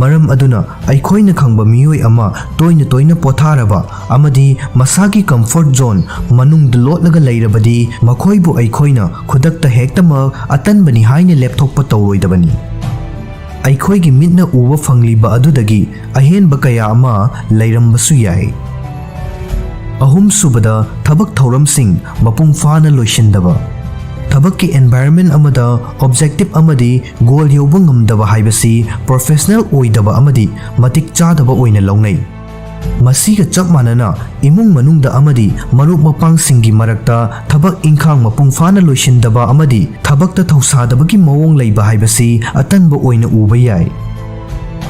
ꯃꯔꯝ ꯑꯗꯨꯅ, ꯑꯩꯈꯣꯏꯅ ꯈꯪꯕ ꯃꯤꯑꯣꯏ ꯑꯃ ꯇꯣꯏꯅ ꯇꯣꯏꯅ ꯄꯣꯊꯥꯔꯕ ꯑꯃꯗꯤ ꯃꯁꯥꯒꯤ comfort zone ꯃꯅꯨꯡꯗ ꯂꯣꯠꯂꯒ ꯂꯩꯔꯕꯗꯤ, ꯃꯈꯣꯏꯕꯨ ꯑꯩꯈꯣꯏꯅ ꯈꯨꯗꯛꯇ ꯍꯦꯛꯇꯃꯛ ꯑꯇꯟꯕꯅꯤ ꯍꯥꯏꯅ ꯂꯦꯞꯊꯣꯛꯄ ꯇꯧꯔꯣꯏꯗꯕꯅꯤ꯫ ꯑꯩꯈꯣꯏꯒꯤ ꯃꯤꯠꯅ ꯎꯕ ꯐꯪꯂꯤꯕ ꯑꯗꯨꯗꯒꯤ ꯑꯍꯦꯟꯕ ꯀꯌꯥ ꯑꯃ ꯂꯩꯔꯝꯕꯁꯨ ꯌꯥꯏ꯫ ꯑꯍꯨꯝꯁꯨꯕꯗ, ꯊꯕꯛ ꯊꯧꯔꯝꯁꯤꯡ ꯃꯄꯨꯡ ꯐꯥꯅ ꯂꯣꯏꯁꯤꯟꯗꯕ꯫ ꯊꯕꯛꯀꯤ environment ꯑꯃꯗ objective ꯑꯃꯗꯤ goal ꯌꯧꯕ ꯉꯝꯗꯕ ꯍꯥꯏꯕꯁꯤ professional ꯑꯣꯏꯗꯕ ꯑꯃꯗꯤ ꯃꯇꯤꯛ ꯆꯥꯗꯕ ꯑꯣꯏꯅ ꯂꯧꯅꯩ꯫ ꯃꯁꯤꯒ ꯆꯞ ꯃꯥꯟꯅꯅ, ꯏꯃꯨꯡ ꯃꯅꯨꯡꯗ ꯑꯃꯗꯤ ꯃꯔꯨꯞ ꯃꯄꯥꯡꯁꯤꯡꯒꯤ ꯃꯔꯛꯇ ꯊꯕꯛ ꯏꯪꯈꯥꯡ ꯃꯄꯨꯡ ꯐꯥꯅ ꯂꯣꯏꯁꯤꯟꯗꯕ ꯑꯃꯗꯤ ꯊꯕꯛꯇ ꯊꯧꯁꯥꯗꯕꯒꯤ ꯃꯑꯣꯡ ꯂꯩꯕ ꯍꯥꯏꯕꯁꯤ ꯑꯇꯟꯕ ꯑꯣꯏꯅ ꯎꯕ ꯌꯥꯏ꯫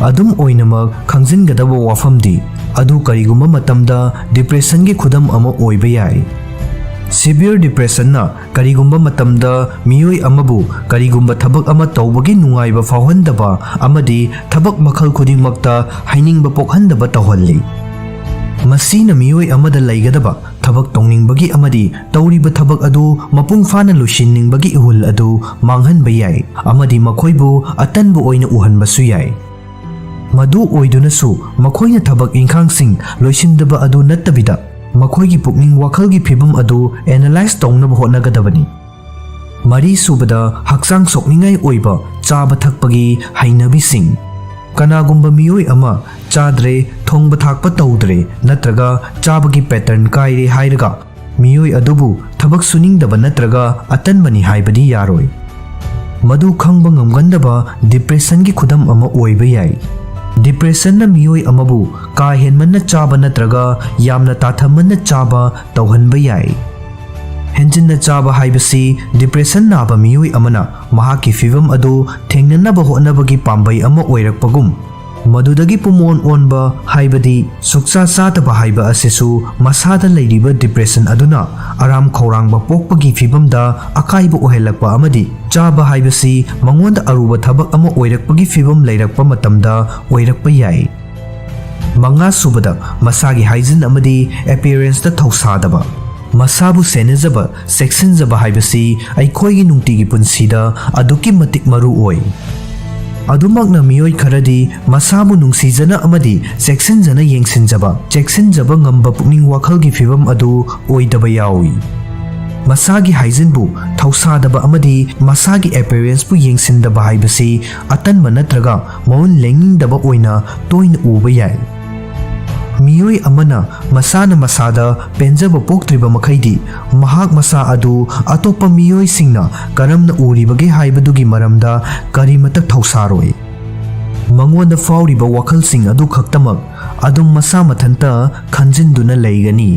ꯑꯗꯨꯝ ꯑꯣꯏꯅꯃꯛ, ꯈꯪꯖꯤꯟꯒꯗꯕ ꯋꯥꯐꯝꯗꯤ, ꯑꯗꯨ ꯀꯔꯤꯒꯨꯝꯕ ꯃꯇꯝꯗ depressionꯒꯤ ꯈꯨꯗꯝ ꯑꯃ ꯑꯣꯏꯕ ꯌꯥꯏ꯫ Severe depressionꯅ ꯀꯔꯤꯒꯨꯝꯕ ꯃꯇꯝꯗ ꯃꯤꯑꯣꯏ ꯑꯃꯕꯨ ꯀꯔꯤꯒꯨꯝꯕ ꯊꯕꯛ ꯑꯃ ꯇꯧꯕꯒꯤ ꯅꯨꯡꯉꯥꯏꯕ ꯐꯥꯎꯍꯟꯗꯕ ꯑꯃꯗꯤ ꯊꯕꯛ ꯃꯈꯜ ꯈꯨꯗꯤꯡꯃꯛꯇ ꯍꯩꯅꯤꯡꯕ ꯄꯣꯛꯍꯟꯗꯕ ꯇꯧꯍꯜꯂꯤ꯫ ꯃꯁꯤꯅ ꯃꯤꯑꯣꯏ ꯑꯃꯗ ꯂꯩꯒꯗꯕ ꯊꯕꯛ ꯇꯧꯅꯤꯡꯕꯒꯤ ꯑꯃꯗꯤ ꯇꯧꯔꯤꯕ ꯊꯕꯛ ꯑꯗꯨ ꯃꯄꯨꯡ ꯐꯥꯅ ꯂꯣꯏꯁꯤꯟꯅꯤꯡꯕꯒꯤ ꯏꯍꯨꯜ ꯑꯗꯨ ꯃꯥꯡꯍꯟꯕ ꯌꯥꯏ ꯑꯃꯗꯤ ꯃꯈꯣꯏꯕꯨ ꯑꯇꯟꯕ ꯑꯣꯏꯅ ꯎꯍꯟꯕꯁꯨ ꯌꯥꯏ꯫ ꯃꯗꯨ ꯑꯣꯏꯗꯨꯅꯁꯨ, ꯃꯈꯣꯏꯅ ꯊꯕꯛ ꯏꯪꯈꯥꯡꯁꯤꯡ ꯂꯣꯏꯁꯤꯟꯗꯕ ꯑꯗꯨ ꯅꯠꯇꯕꯤꯗ, ꯃꯈꯣꯏꯒꯤ ꯄꯨꯛꯅꯤꯡ ꯋꯥꯈꯜꯒꯤ ꯐꯤꯚꯝ ꯑꯗꯨ analyze ꯇꯧꯅꯕ ꯍꯣꯠꯅꯒꯗꯕꯅꯤ꯫ ꯃꯔꯤꯁꯨꯕꯗ, ꯍꯛꯆꯥꯡ ꯁꯣꯛꯅꯤꯡꯉꯥꯏ ꯑꯣꯏꯕ ꯆꯥꯕ ꯊꯛꯄꯒꯤ ꯍꯩꯅꯕꯤꯁꯤꯡ꯫ ꯀꯅꯥꯒꯨꯝꯕ ꯃꯤꯑꯣꯏ ꯑꯃ ꯆꯥꯗ꯭ꯔꯦ, ꯊꯣꯡꯕ ꯊꯥꯛꯄ ꯇꯧꯗ꯭ꯔꯦ, ꯅꯠꯇ꯭ꯔꯒ ꯆꯥꯕꯒꯤ pattern ꯀꯥꯏꯔꯦ ꯍꯥꯏꯔꯒ, ꯃꯤꯑꯣꯏ ꯑꯗꯨꯕꯨ ꯊꯕꯛ ꯁꯨꯅꯤꯡꯗꯕ ꯅꯠꯇ꯭ꯔꯒ ꯑꯇꯟꯕꯅꯤ ꯍꯥꯏꯕꯗꯤ ꯌꯥꯔꯣꯏ꯫ ꯃꯗꯨ ꯈꯪꯕ ꯉꯝꯒꯟꯗꯕ depressionꯒꯤ ꯈꯨꯗꯝ ꯑꯃ ꯑꯣꯏꯕ ꯌꯥꯏ꯫ Depressionꯅ ꯃꯤꯑꯣꯏ ꯑꯃꯕꯨ ꯀꯥ ꯍꯦꯟꯃꯟꯅ ꯆꯥꯕ ꯅꯠꯇ꯭ꯔꯒ ꯌꯥꯝꯅ ꯇꯥꯊꯃꯟꯅ ꯆꯥꯕ ꯇꯧꯍꯟꯕ ꯌꯥꯏ꯫ ꯍꯦꯟꯖꯤꯟꯅ ꯆꯥꯕ ꯍꯥꯏꯕꯁꯤ depression ꯅꯥꯕ ꯃꯤꯑꯣꯏ ꯑꯃꯅ ꯃꯍꯥꯛꯀꯤ ꯐꯤꯚꯝ ꯑꯗꯨ ꯊꯦꯡꯅꯅꯕ ꯍꯣꯠꯅꯕꯒꯤ ꯄꯥꯝꯕꯩ ꯑꯃ ꯑꯣꯏꯔꯛꯄꯒꯨꯝ, ꯃꯗꯨꯗꯒꯤ ꯄꯨꯝꯑꯣꯟ ꯑꯣꯟꯕ, ꯍꯥꯏꯕꯗꯤ ꯁꯨꯛꯆꯥ ꯆꯥꯗꯕ ꯍꯥꯏꯕ ꯑꯁꯤꯁꯨ ꯃꯁꯥꯗ ꯂꯩꯔꯤꯕ depression ꯑꯗꯨꯅ ꯑꯔꯥꯝ ꯈꯧꯔꯥꯡꯕ ꯄꯣꯛꯄꯒꯤ ꯐꯤꯚꯝꯗ ꯑꯀꯥꯏꯕ ꯑꯣꯏꯍꯜꯂꯛꯄ ꯑꯃꯗꯤ ꯆꯥꯕ ꯍꯥꯏꯕꯁꯤ ꯃꯉꯣꯟꯗ ꯑꯔꯨꯕ ꯊꯕꯛ ꯑꯃ ꯑꯣꯏꯔꯛꯄꯒꯤ ꯐꯤꯚꯝ ꯂꯩꯔꯛꯄ ꯃꯇꯝꯗ ꯑꯣꯏꯔꯛꯄ ꯌꯥꯏ꯫ ꯃꯉꯥꯁꯨꯕꯗ, ꯃꯁꯥꯒꯤ hygiene ꯑꯃꯗꯤ appearanceꯇ ꯊꯧꯁꯥꯗꯕ꯫ ꯃꯁꯥꯕꯨ ꯁꯦꯟꯅꯖꯕ, ꯆꯦꯛꯁꯤꯟꯖꯕ ꯍꯥꯏꯕꯁꯤ ꯑꯩꯈꯣꯏꯒꯤ ꯅꯨꯡꯇꯤꯒꯤ ꯄꯨꯟꯁꯤꯗ ꯑꯗꯨꯛꯀꯤ ꯃꯇꯤꯛ ꯃꯔꯨ ꯑꯣꯏ꯫ ꯑꯗꯨꯃꯛꯅ, ꯃꯤꯑꯣꯏ ꯈꯔꯗꯤ ꯃꯁꯥꯕꯨ ꯅꯨꯡꯁꯤꯖꯅ ꯑꯃꯗꯤ ꯆꯦꯛꯁꯤꯟꯖꯅ ꯌꯦꯡꯁꯤꯟꯖꯕ, ꯆꯦꯛꯁꯤꯟꯖꯕ ꯉꯝꯕ ꯄꯨꯛꯅꯤꯡ ꯋꯥꯈꯜꯒꯤ ꯐꯤꯚꯝ ꯑꯗꯨ ꯑꯣꯏꯗꯕ ꯌꯥꯎꯏ꯫ ꯃꯁꯥꯒꯤ hygieneꯕꯨ ꯊꯧꯁꯥꯗꯕ ꯑꯃꯗꯤ ꯃꯁꯥꯒꯤ appearanceꯄꯨ ꯌꯦꯡꯁꯤꯟꯗꯕ ꯍꯥꯏꯕꯁꯤ ꯑꯇꯟꯕ ꯅꯠꯇ꯭ꯔꯒ ꯃꯑꯣꯡ ꯂꯦꯡꯅꯤꯡꯗꯕ ꯑꯣꯏꯅ ꯇꯣꯏꯅ ꯎꯕ ꯌꯥꯏ꯫ ꯃꯤꯑꯣꯏ ꯑꯃꯅ ꯃꯁꯥꯅ ꯃꯁꯥꯗ ꯄꯦꯟꯖꯕ ꯄꯣꯛꯇ꯭ꯔꯤꯕ ꯃꯈꯩꯗꯤ, ꯃꯍꯥꯛ ꯃꯁꯥ ꯑꯗꯨ ꯑꯇꯣꯞꯄ ꯃꯤꯑꯣꯏꯁꯤꯡꯅ ꯀꯔꯝꯅ ꯎꯔꯤꯕꯒꯦ ꯍꯥꯏꯕꯗꯨꯒꯤ ꯃꯔꯝꯗ ꯀꯔꯤꯃꯠꯇ ꯊꯧꯁꯥꯔꯣꯏ꯫ ꯃꯉꯣꯟꯗ ꯐꯥꯎꯔꯤꯕ ꯋꯥꯈꯜꯁꯤꯡ ꯑꯗꯨ ꯈꯛꯇꯃꯛ ꯑꯗꯨꯝ ꯃꯁꯥ ꯃꯊꯟꯇ ꯈꯟꯖꯤꯟꯗꯨꯅ ꯂꯩꯒꯅꯤ꯫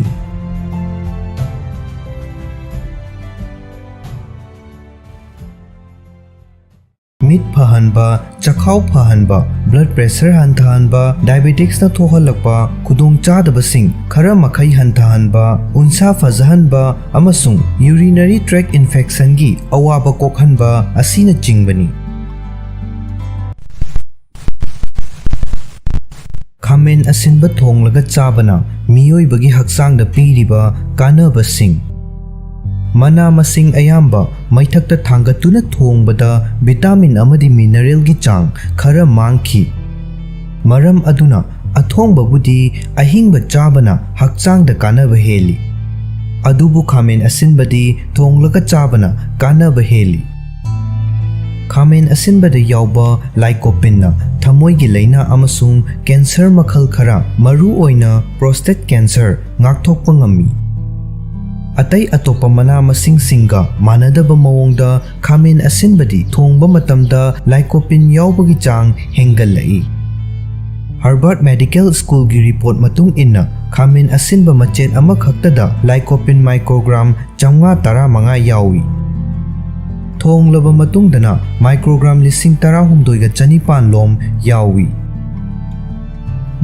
ꯃꯤꯠ ꯐꯍꯟꯕ, ꯆꯈꯥꯎ ꯐꯍꯟꯕ, blood pressure ꯍꯟꯊꯍꯟꯕ, diabeticsꯅ ꯊꯣꯛꯍꯜꯂꯛꯄ ꯈꯨꯗꯣꯡꯆꯥꯗꯕꯁꯤꯡ ꯈꯔ ꯃꯈꯩ ꯍꯟꯊꯍꯟꯕ, ꯎꯟꯁꯥ ꯐꯖꯍꯟꯕ ꯑꯃꯁꯨꯡ urinary tract infectionꯒꯤ ꯑꯋꯥꯕ ꯀꯣꯛꯍꯟꯕ ꯑꯁꯤꯅꯆꯤꯡꯕꯅꯤ꯫ ꯈꯥꯃꯦꯟ ꯑꯁꯤꯟꯕ ꯊꯣꯡꯂꯒ ꯆꯥꯕꯅ ꯃꯤꯑꯣꯏꯕꯒꯤ ꯍꯛꯆꯥꯡꯗ ꯄꯤꯔꯤꯕ ꯀꯥꯟꯅꯕꯁꯤꯡ꯫ ꯃꯅꯥ ꯃꯁꯤꯡ ꯑꯌꯥꯝꯕ ꯃꯩꯊꯛꯇ ꯊꯥꯡꯒꯠꯇꯨꯅ ꯊꯣꯡꯕꯗ vitamin ꯑꯃꯗꯤ mineralꯒꯤ ꯆꯥꯡ ꯈꯔ ꯃꯥꯡꯈꯤ꯫ ꯃꯔꯝ ꯑꯗꯨꯅ ꯑꯊꯣꯡꯕꯕꯨꯗꯤ ꯑꯍꯤꯡꯕ ꯆꯥꯕꯅ ꯍꯛꯆꯥꯡꯗ ꯀꯥꯟꯅꯕ ꯍꯦꯜꯂꯤ꯫ ꯑꯗꯨꯕꯨ ꯈꯥꯃꯦꯟ ꯑꯁꯤꯟꯕꯗꯤ ꯊꯣꯡꯂꯒ ꯆꯥꯕꯅ ꯀꯥꯟꯅꯕ ꯍꯦꯜꯂꯤ꯫ ꯈꯥꯃꯦꯟ ꯑꯁꯤꯟꯕꯗ ꯌꯥꯎꯕ lycopeneꯅ ꯊꯃꯣꯏꯒꯤ ꯂꯥꯏꯅꯥ ꯑꯃꯁꯨꯡ cancer ꯃꯈꯜ ꯈꯔ, ꯃꯔꯨꯑꯣꯏꯅ prostate cancer, ꯉꯥꯛꯊꯣꯛꯄ ꯉꯝꯃꯤ꯫ ꯑꯇꯩ ꯑꯇꯣꯞꯄ ꯃꯅꯥ ꯃꯁꯤꯡꯁꯤꯡꯒ ꯃꯥꯟꯅꯗꯕ ꯃꯑꯣꯡꯗ ꯈꯥꯃꯦꯟ ꯑꯁꯤꯟꯕꯗꯤ ꯊꯣꯡꯕ ꯃꯇꯝꯗ lycopene ꯌꯥꯎꯕꯒꯤ ꯆꯥꯡ ꯍꯦꯟꯒꯠꯂꯛꯏ꯫ Harvard Medical Schoolꯒꯤ report ꯃꯇꯨꯡ ꯏꯟꯅ, ꯈꯥꯃꯦꯟ ꯑꯁꯤꯟꯕ ꯃꯆꯦꯠ ꯑꯃꯈꯛꯇꯗ lycopene microgram ꯆꯥꯝꯃꯉꯥ ꯇꯔꯥꯃꯉꯥ ꯌꯥꯎꯏ꯫ ꯊꯣꯡꯂꯕ ꯃꯇꯨꯡꯗꯅ microgram ꯂꯤꯁꯤꯡ ꯇꯔꯥꯍꯨꯝꯗꯣꯏꯒ ꯆꯅꯤꯄꯥꯟ ꯂꯣꯝ ꯌꯥꯎꯏ꯫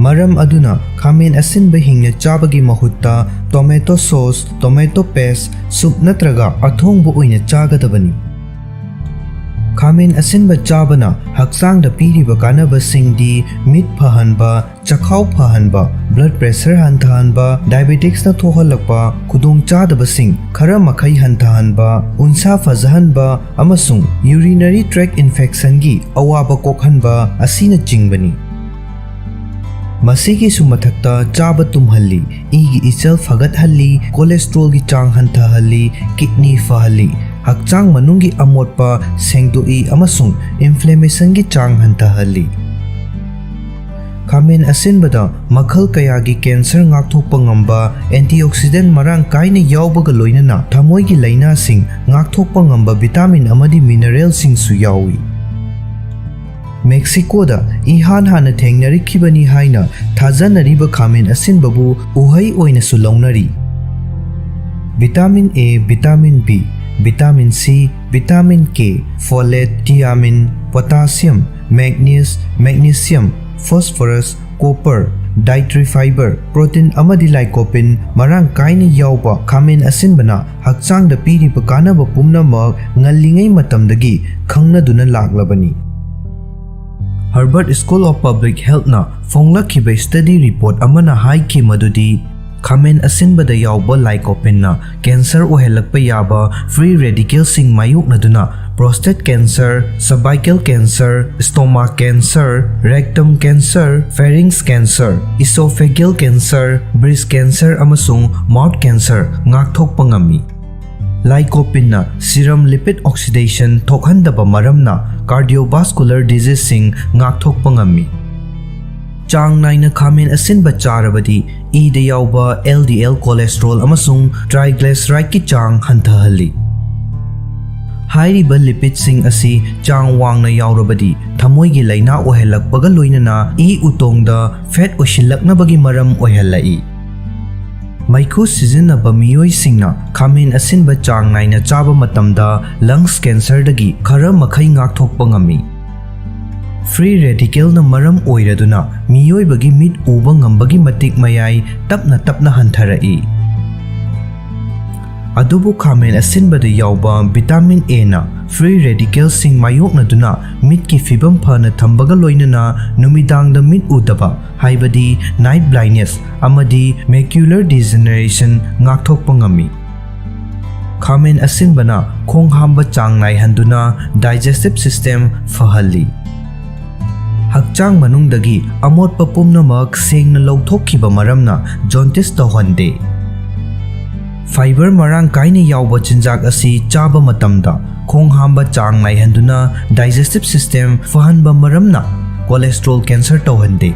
ꯃꯔꯝ ꯑꯗꯨꯅ ꯈꯥꯃꯦꯟ ꯑꯁꯤꯟꯕ ꯍꯤꯡꯅ ꯆꯥꯕꯒꯤ ꯃꯍꯨꯠꯇ tomato sauce, tomato paste, soup ꯅꯠꯇ꯭ꯔꯒ ꯑꯊꯣꯡꯕ ꯑꯣꯏꯅ ꯆꯥꯒꯗꯕꯅꯤ꯫ ꯈꯥꯃꯦꯟ ꯑꯁꯤꯟꯕ ꯆꯥꯕꯅ ꯍꯛꯆꯥꯡꯗ ꯄꯤꯔꯤꯕ ꯀꯥꯟꯅꯕꯁꯤꯡꯗꯤ ꯃꯤꯠ ꯐꯍꯟꯕ, ꯆꯈꯥꯎ ꯐꯍꯟꯕ, blood pressure ꯍꯟꯊꯍꯟꯕ, diabeticsꯅ ꯊꯣꯛꯍꯜꯂꯛꯄ ꯈꯨꯗꯣꯡꯆꯥꯗꯕꯁꯤꯡ ꯈꯔ ꯃꯈꯩ ꯍꯟꯊꯍꯟꯕ, ꯎꯟꯁꯥ ꯐꯖꯍꯟꯕ ꯑꯃꯁꯨꯡ urinary tract infectionꯒꯤ ꯑꯋꯥꯕ ꯀꯣꯛꯍꯟꯕ ꯑꯁꯤꯅꯆꯤꯡꯕꯅꯤ꯫ ꯃꯁꯤꯒꯤꯁꯨ ꯃꯊꯛꯇ ꯆꯥꯕ ꯇꯨꯝꯍꯜꯂꯤ, ꯏꯒꯤ ꯏꯆꯦꯜ ꯐꯒꯠꯍꯜꯂꯤ, cholesterolꯒꯤ ꯆꯥꯡ ꯍꯟꯊꯍꯜꯂꯤ, kidney ꯐꯍꯜꯂꯤ, ꯍꯛꯆꯥꯡ ꯃꯅꯨꯡꯒꯤ ꯑꯃꯣꯠꯄ ꯁꯦꯡꯗꯣꯛꯏ ꯑꯃꯁꯨꯡ inflammationꯒꯤ ꯆꯥꯡ ꯍꯟꯊꯍꯜꯂꯤ꯫ ꯈꯥꯃꯦꯟ ꯑꯁꯤꯟꯕꯗ ꯃꯈꯜ ꯀꯌꯥꯒꯤ cancer ꯉꯥꯛꯊꯣꯛꯄ ꯉꯝꯕ antioxidant ꯃꯔꯥꯡ ꯀꯥꯏꯅ ꯌꯥꯎꯕꯒ ꯂꯣꯏꯅꯅ ꯊꯃꯣꯏꯒꯤ ꯂꯥꯏꯅꯥꯁꯤꯡ ꯉꯥꯛꯊꯣꯛꯄ ꯉꯝꯕ vitamin ꯑꯃꯗꯤ mineralꯁꯤꯡꯁꯨ ꯌꯥꯎꯏ꯫ ꯃꯦꯛꯁꯤꯀꯣꯗ ꯏꯍꯥꯟ ꯍꯥꯟꯅ ꯊꯦꯡꯅꯔꯛꯈꯤꯕꯅꯤ ꯍꯥꯏꯅ ꯊꯥꯖꯅꯔꯤꯕ ꯈꯥꯃꯦꯟ ꯑꯁꯤꯟꯕꯕꯨ ꯎꯍꯩ ꯑꯣꯏꯅꯁꯨ ꯂꯧꯅꯔꯤ꯫ Vitamin A, vitamin B, vitamin C, vitamin K, folate, thiamine, Potassium, manganese, magnesium, phosphorus, copper, dietary fiber, protein ꯑꯃꯗꯤ lycopene ꯃꯔꯥꯡ ꯀꯥꯏꯅ ꯌꯥꯎꯕ ꯈꯥꯃꯦꯟ ꯑꯁꯤꯟꯕꯅ ꯍꯛꯆꯥꯡꯗ ꯄꯤꯔꯤꯕ ꯀꯥꯟꯅꯕ ꯄꯨꯝꯅꯃꯛ ꯉꯜꯂꯤꯉꯩ ꯃꯇꯝꯗꯒꯤ ꯈꯪꯅꯗꯨꯅ ꯂꯥꯛꯂꯕꯅꯤ꯫ Harvard School of Public Healthꯅ ꯐꯣꯡꯂꯛꯈꯤꯕ study report ꯑꯃꯅ ꯍꯥꯏꯈꯤ ꯃꯗꯨꯗꯤ, ꯈꯥꯃꯦꯟ ꯑꯁꯤꯟꯕꯗ ꯌꯥꯎꯕ lycopeneꯅ cancer ꯑꯣꯏꯍꯜꯂꯛꯄ ꯌꯥꯕ free radicalꯁꯤꯡ ꯃꯥꯌꯣꯛꯅꯗꯨꯅ prostate cancer, cervical cancer, stomach cancer, rectum cancer, pharynx cancer, esophageal cancer, breast cancer ꯑꯃꯁꯨꯡ mouth cancer ꯉꯥꯛꯊꯣꯛꯄ ꯉꯝꯃꯤ꯫ Lycopeneꯅ serum lipid oxidation ꯊꯣꯛꯍꯟꯗꯕ ꯃꯔꯝꯅ cardiovascular diseaseꯁꯤꯡ ꯉꯥꯛꯊꯣꯛꯄ ꯉꯝꯃꯤ꯫ ꯆꯥꯡ ꯅꯥꯏꯅ ꯈꯥꯃꯦꯟ ꯑꯁꯤꯟꯕ ꯆꯥꯔꯕꯗꯤ ꯏꯗ ꯌꯥꯎꯕ LDL cholesterol ꯑꯃꯁꯨꯡ triglycerideꯀꯤ ꯆꯥꯡ ꯍꯟꯊꯍꯜꯂꯤ꯫ ꯍꯥꯏꯔꯤꯕ lipidꯁꯤꯡ ꯑꯁꯤ ꯆꯥꯡ ꯋꯥꯡꯅ ꯌꯥꯎꯔꯕꯗꯤ ꯊꯃꯣꯏꯒꯤ ꯂꯥꯏꯅꯥ ꯑꯣꯏꯍꯜꯂꯛꯄꯒ ꯂꯣꯏꯅꯅ ꯏ ꯎꯇꯣꯡꯗ fat ꯑꯣꯏꯁꯤꯜꯂꯛꯅꯕꯒꯤ ꯃꯔꯝ ꯑꯣꯏꯍꯜꯂꯛꯏ꯫ ꯃꯩꯈꯨ ꯁꯤꯖꯤꯟꯅꯕ ꯃꯤꯑꯣꯏꯁꯤꯡꯅ ꯈꯥꯃꯦꯟ ꯑꯁꯤꯟꯕ ꯆꯥꯡ ꯅꯥꯏꯅ ꯆꯥꯕ ꯃꯇꯝꯗ lungs cancerꯗꯒꯤ ꯈꯔ ꯃꯈꯩ ꯉꯥꯛꯊꯣꯛꯄ ꯉꯝꯃꯤ꯫ Free radicalꯅ ꯃꯔꯝ ꯑꯣꯏꯔꯗꯨꯅ ꯃꯤꯑꯣꯏꯕꯒꯤ ꯃꯤꯠ ꯎꯕ ꯉꯝꯕꯒꯤ ꯃꯇꯤꯛ ꯃꯌꯥꯏ ꯇꯞꯅ ꯇꯞꯅ ꯍꯟꯊꯔꯛꯏ꯫ ꯑꯗꯨꯕꯨ ꯈꯥꯃꯦꯟ ꯑꯁꯤꯟꯕꯗ ꯌꯥꯎꯕ vitamin Aꯅ free radicalꯁꯤꯡ ꯃꯥꯌꯣꯛꯅꯗꯨꯅ ꯃꯤꯠꯀꯤ ꯐꯤꯕꯝ ꯐꯅ ꯊꯝꯕꯒ ꯂꯣꯏꯅꯅ ꯅꯨꯃꯤꯗꯥꯡꯗ ꯃꯤꯠ ꯎꯗꯕ, ꯍꯥꯏꯕꯗꯤ night blindness ꯑꯃꯗꯤ macular degeneration ꯉꯥꯛꯊꯣꯛꯄ ꯉꯝꯃꯤ꯫ ꯈꯥꯃꯦꯟ ꯑꯁꯤꯟꯕꯅ ꯈꯣꯡ ꯍꯥꯝꯕ ꯆꯥꯡ ꯅꯥꯏꯍꯟꯗꯨꯅ digestive system ꯐꯍꯜꯂꯤ꯫ ꯍꯛꯆꯥꯡ ꯃꯅꯨꯡꯗꯒꯤ ꯑꯃꯣꯠꯄ ꯄꯨꯝꯅꯃꯛ ꯁꯦꯡꯅ ꯂꯧꯊꯣꯛꯈꯤꯕ ꯃꯔꯝꯅ jaundice ꯇꯧꯍꯟꯗꯦ꯫ Fiber ꯃꯔꯥꯡ ꯀꯥꯏꯅ ꯌꯥꯎꯕ ꯆꯤꯟꯖꯥꯛ ꯑꯁꯤ ꯆꯥꯕ ꯃꯇꯝꯗ ꯈꯣꯡ ꯍꯥꯝꯕ ꯆꯥꯡ ꯅꯥꯏꯍꯟꯗꯨꯅ digestive system ꯐꯍꯟꯕ ꯃꯔꯝꯅ cholesterol cancer ꯇꯧꯍꯟꯗꯦ꯫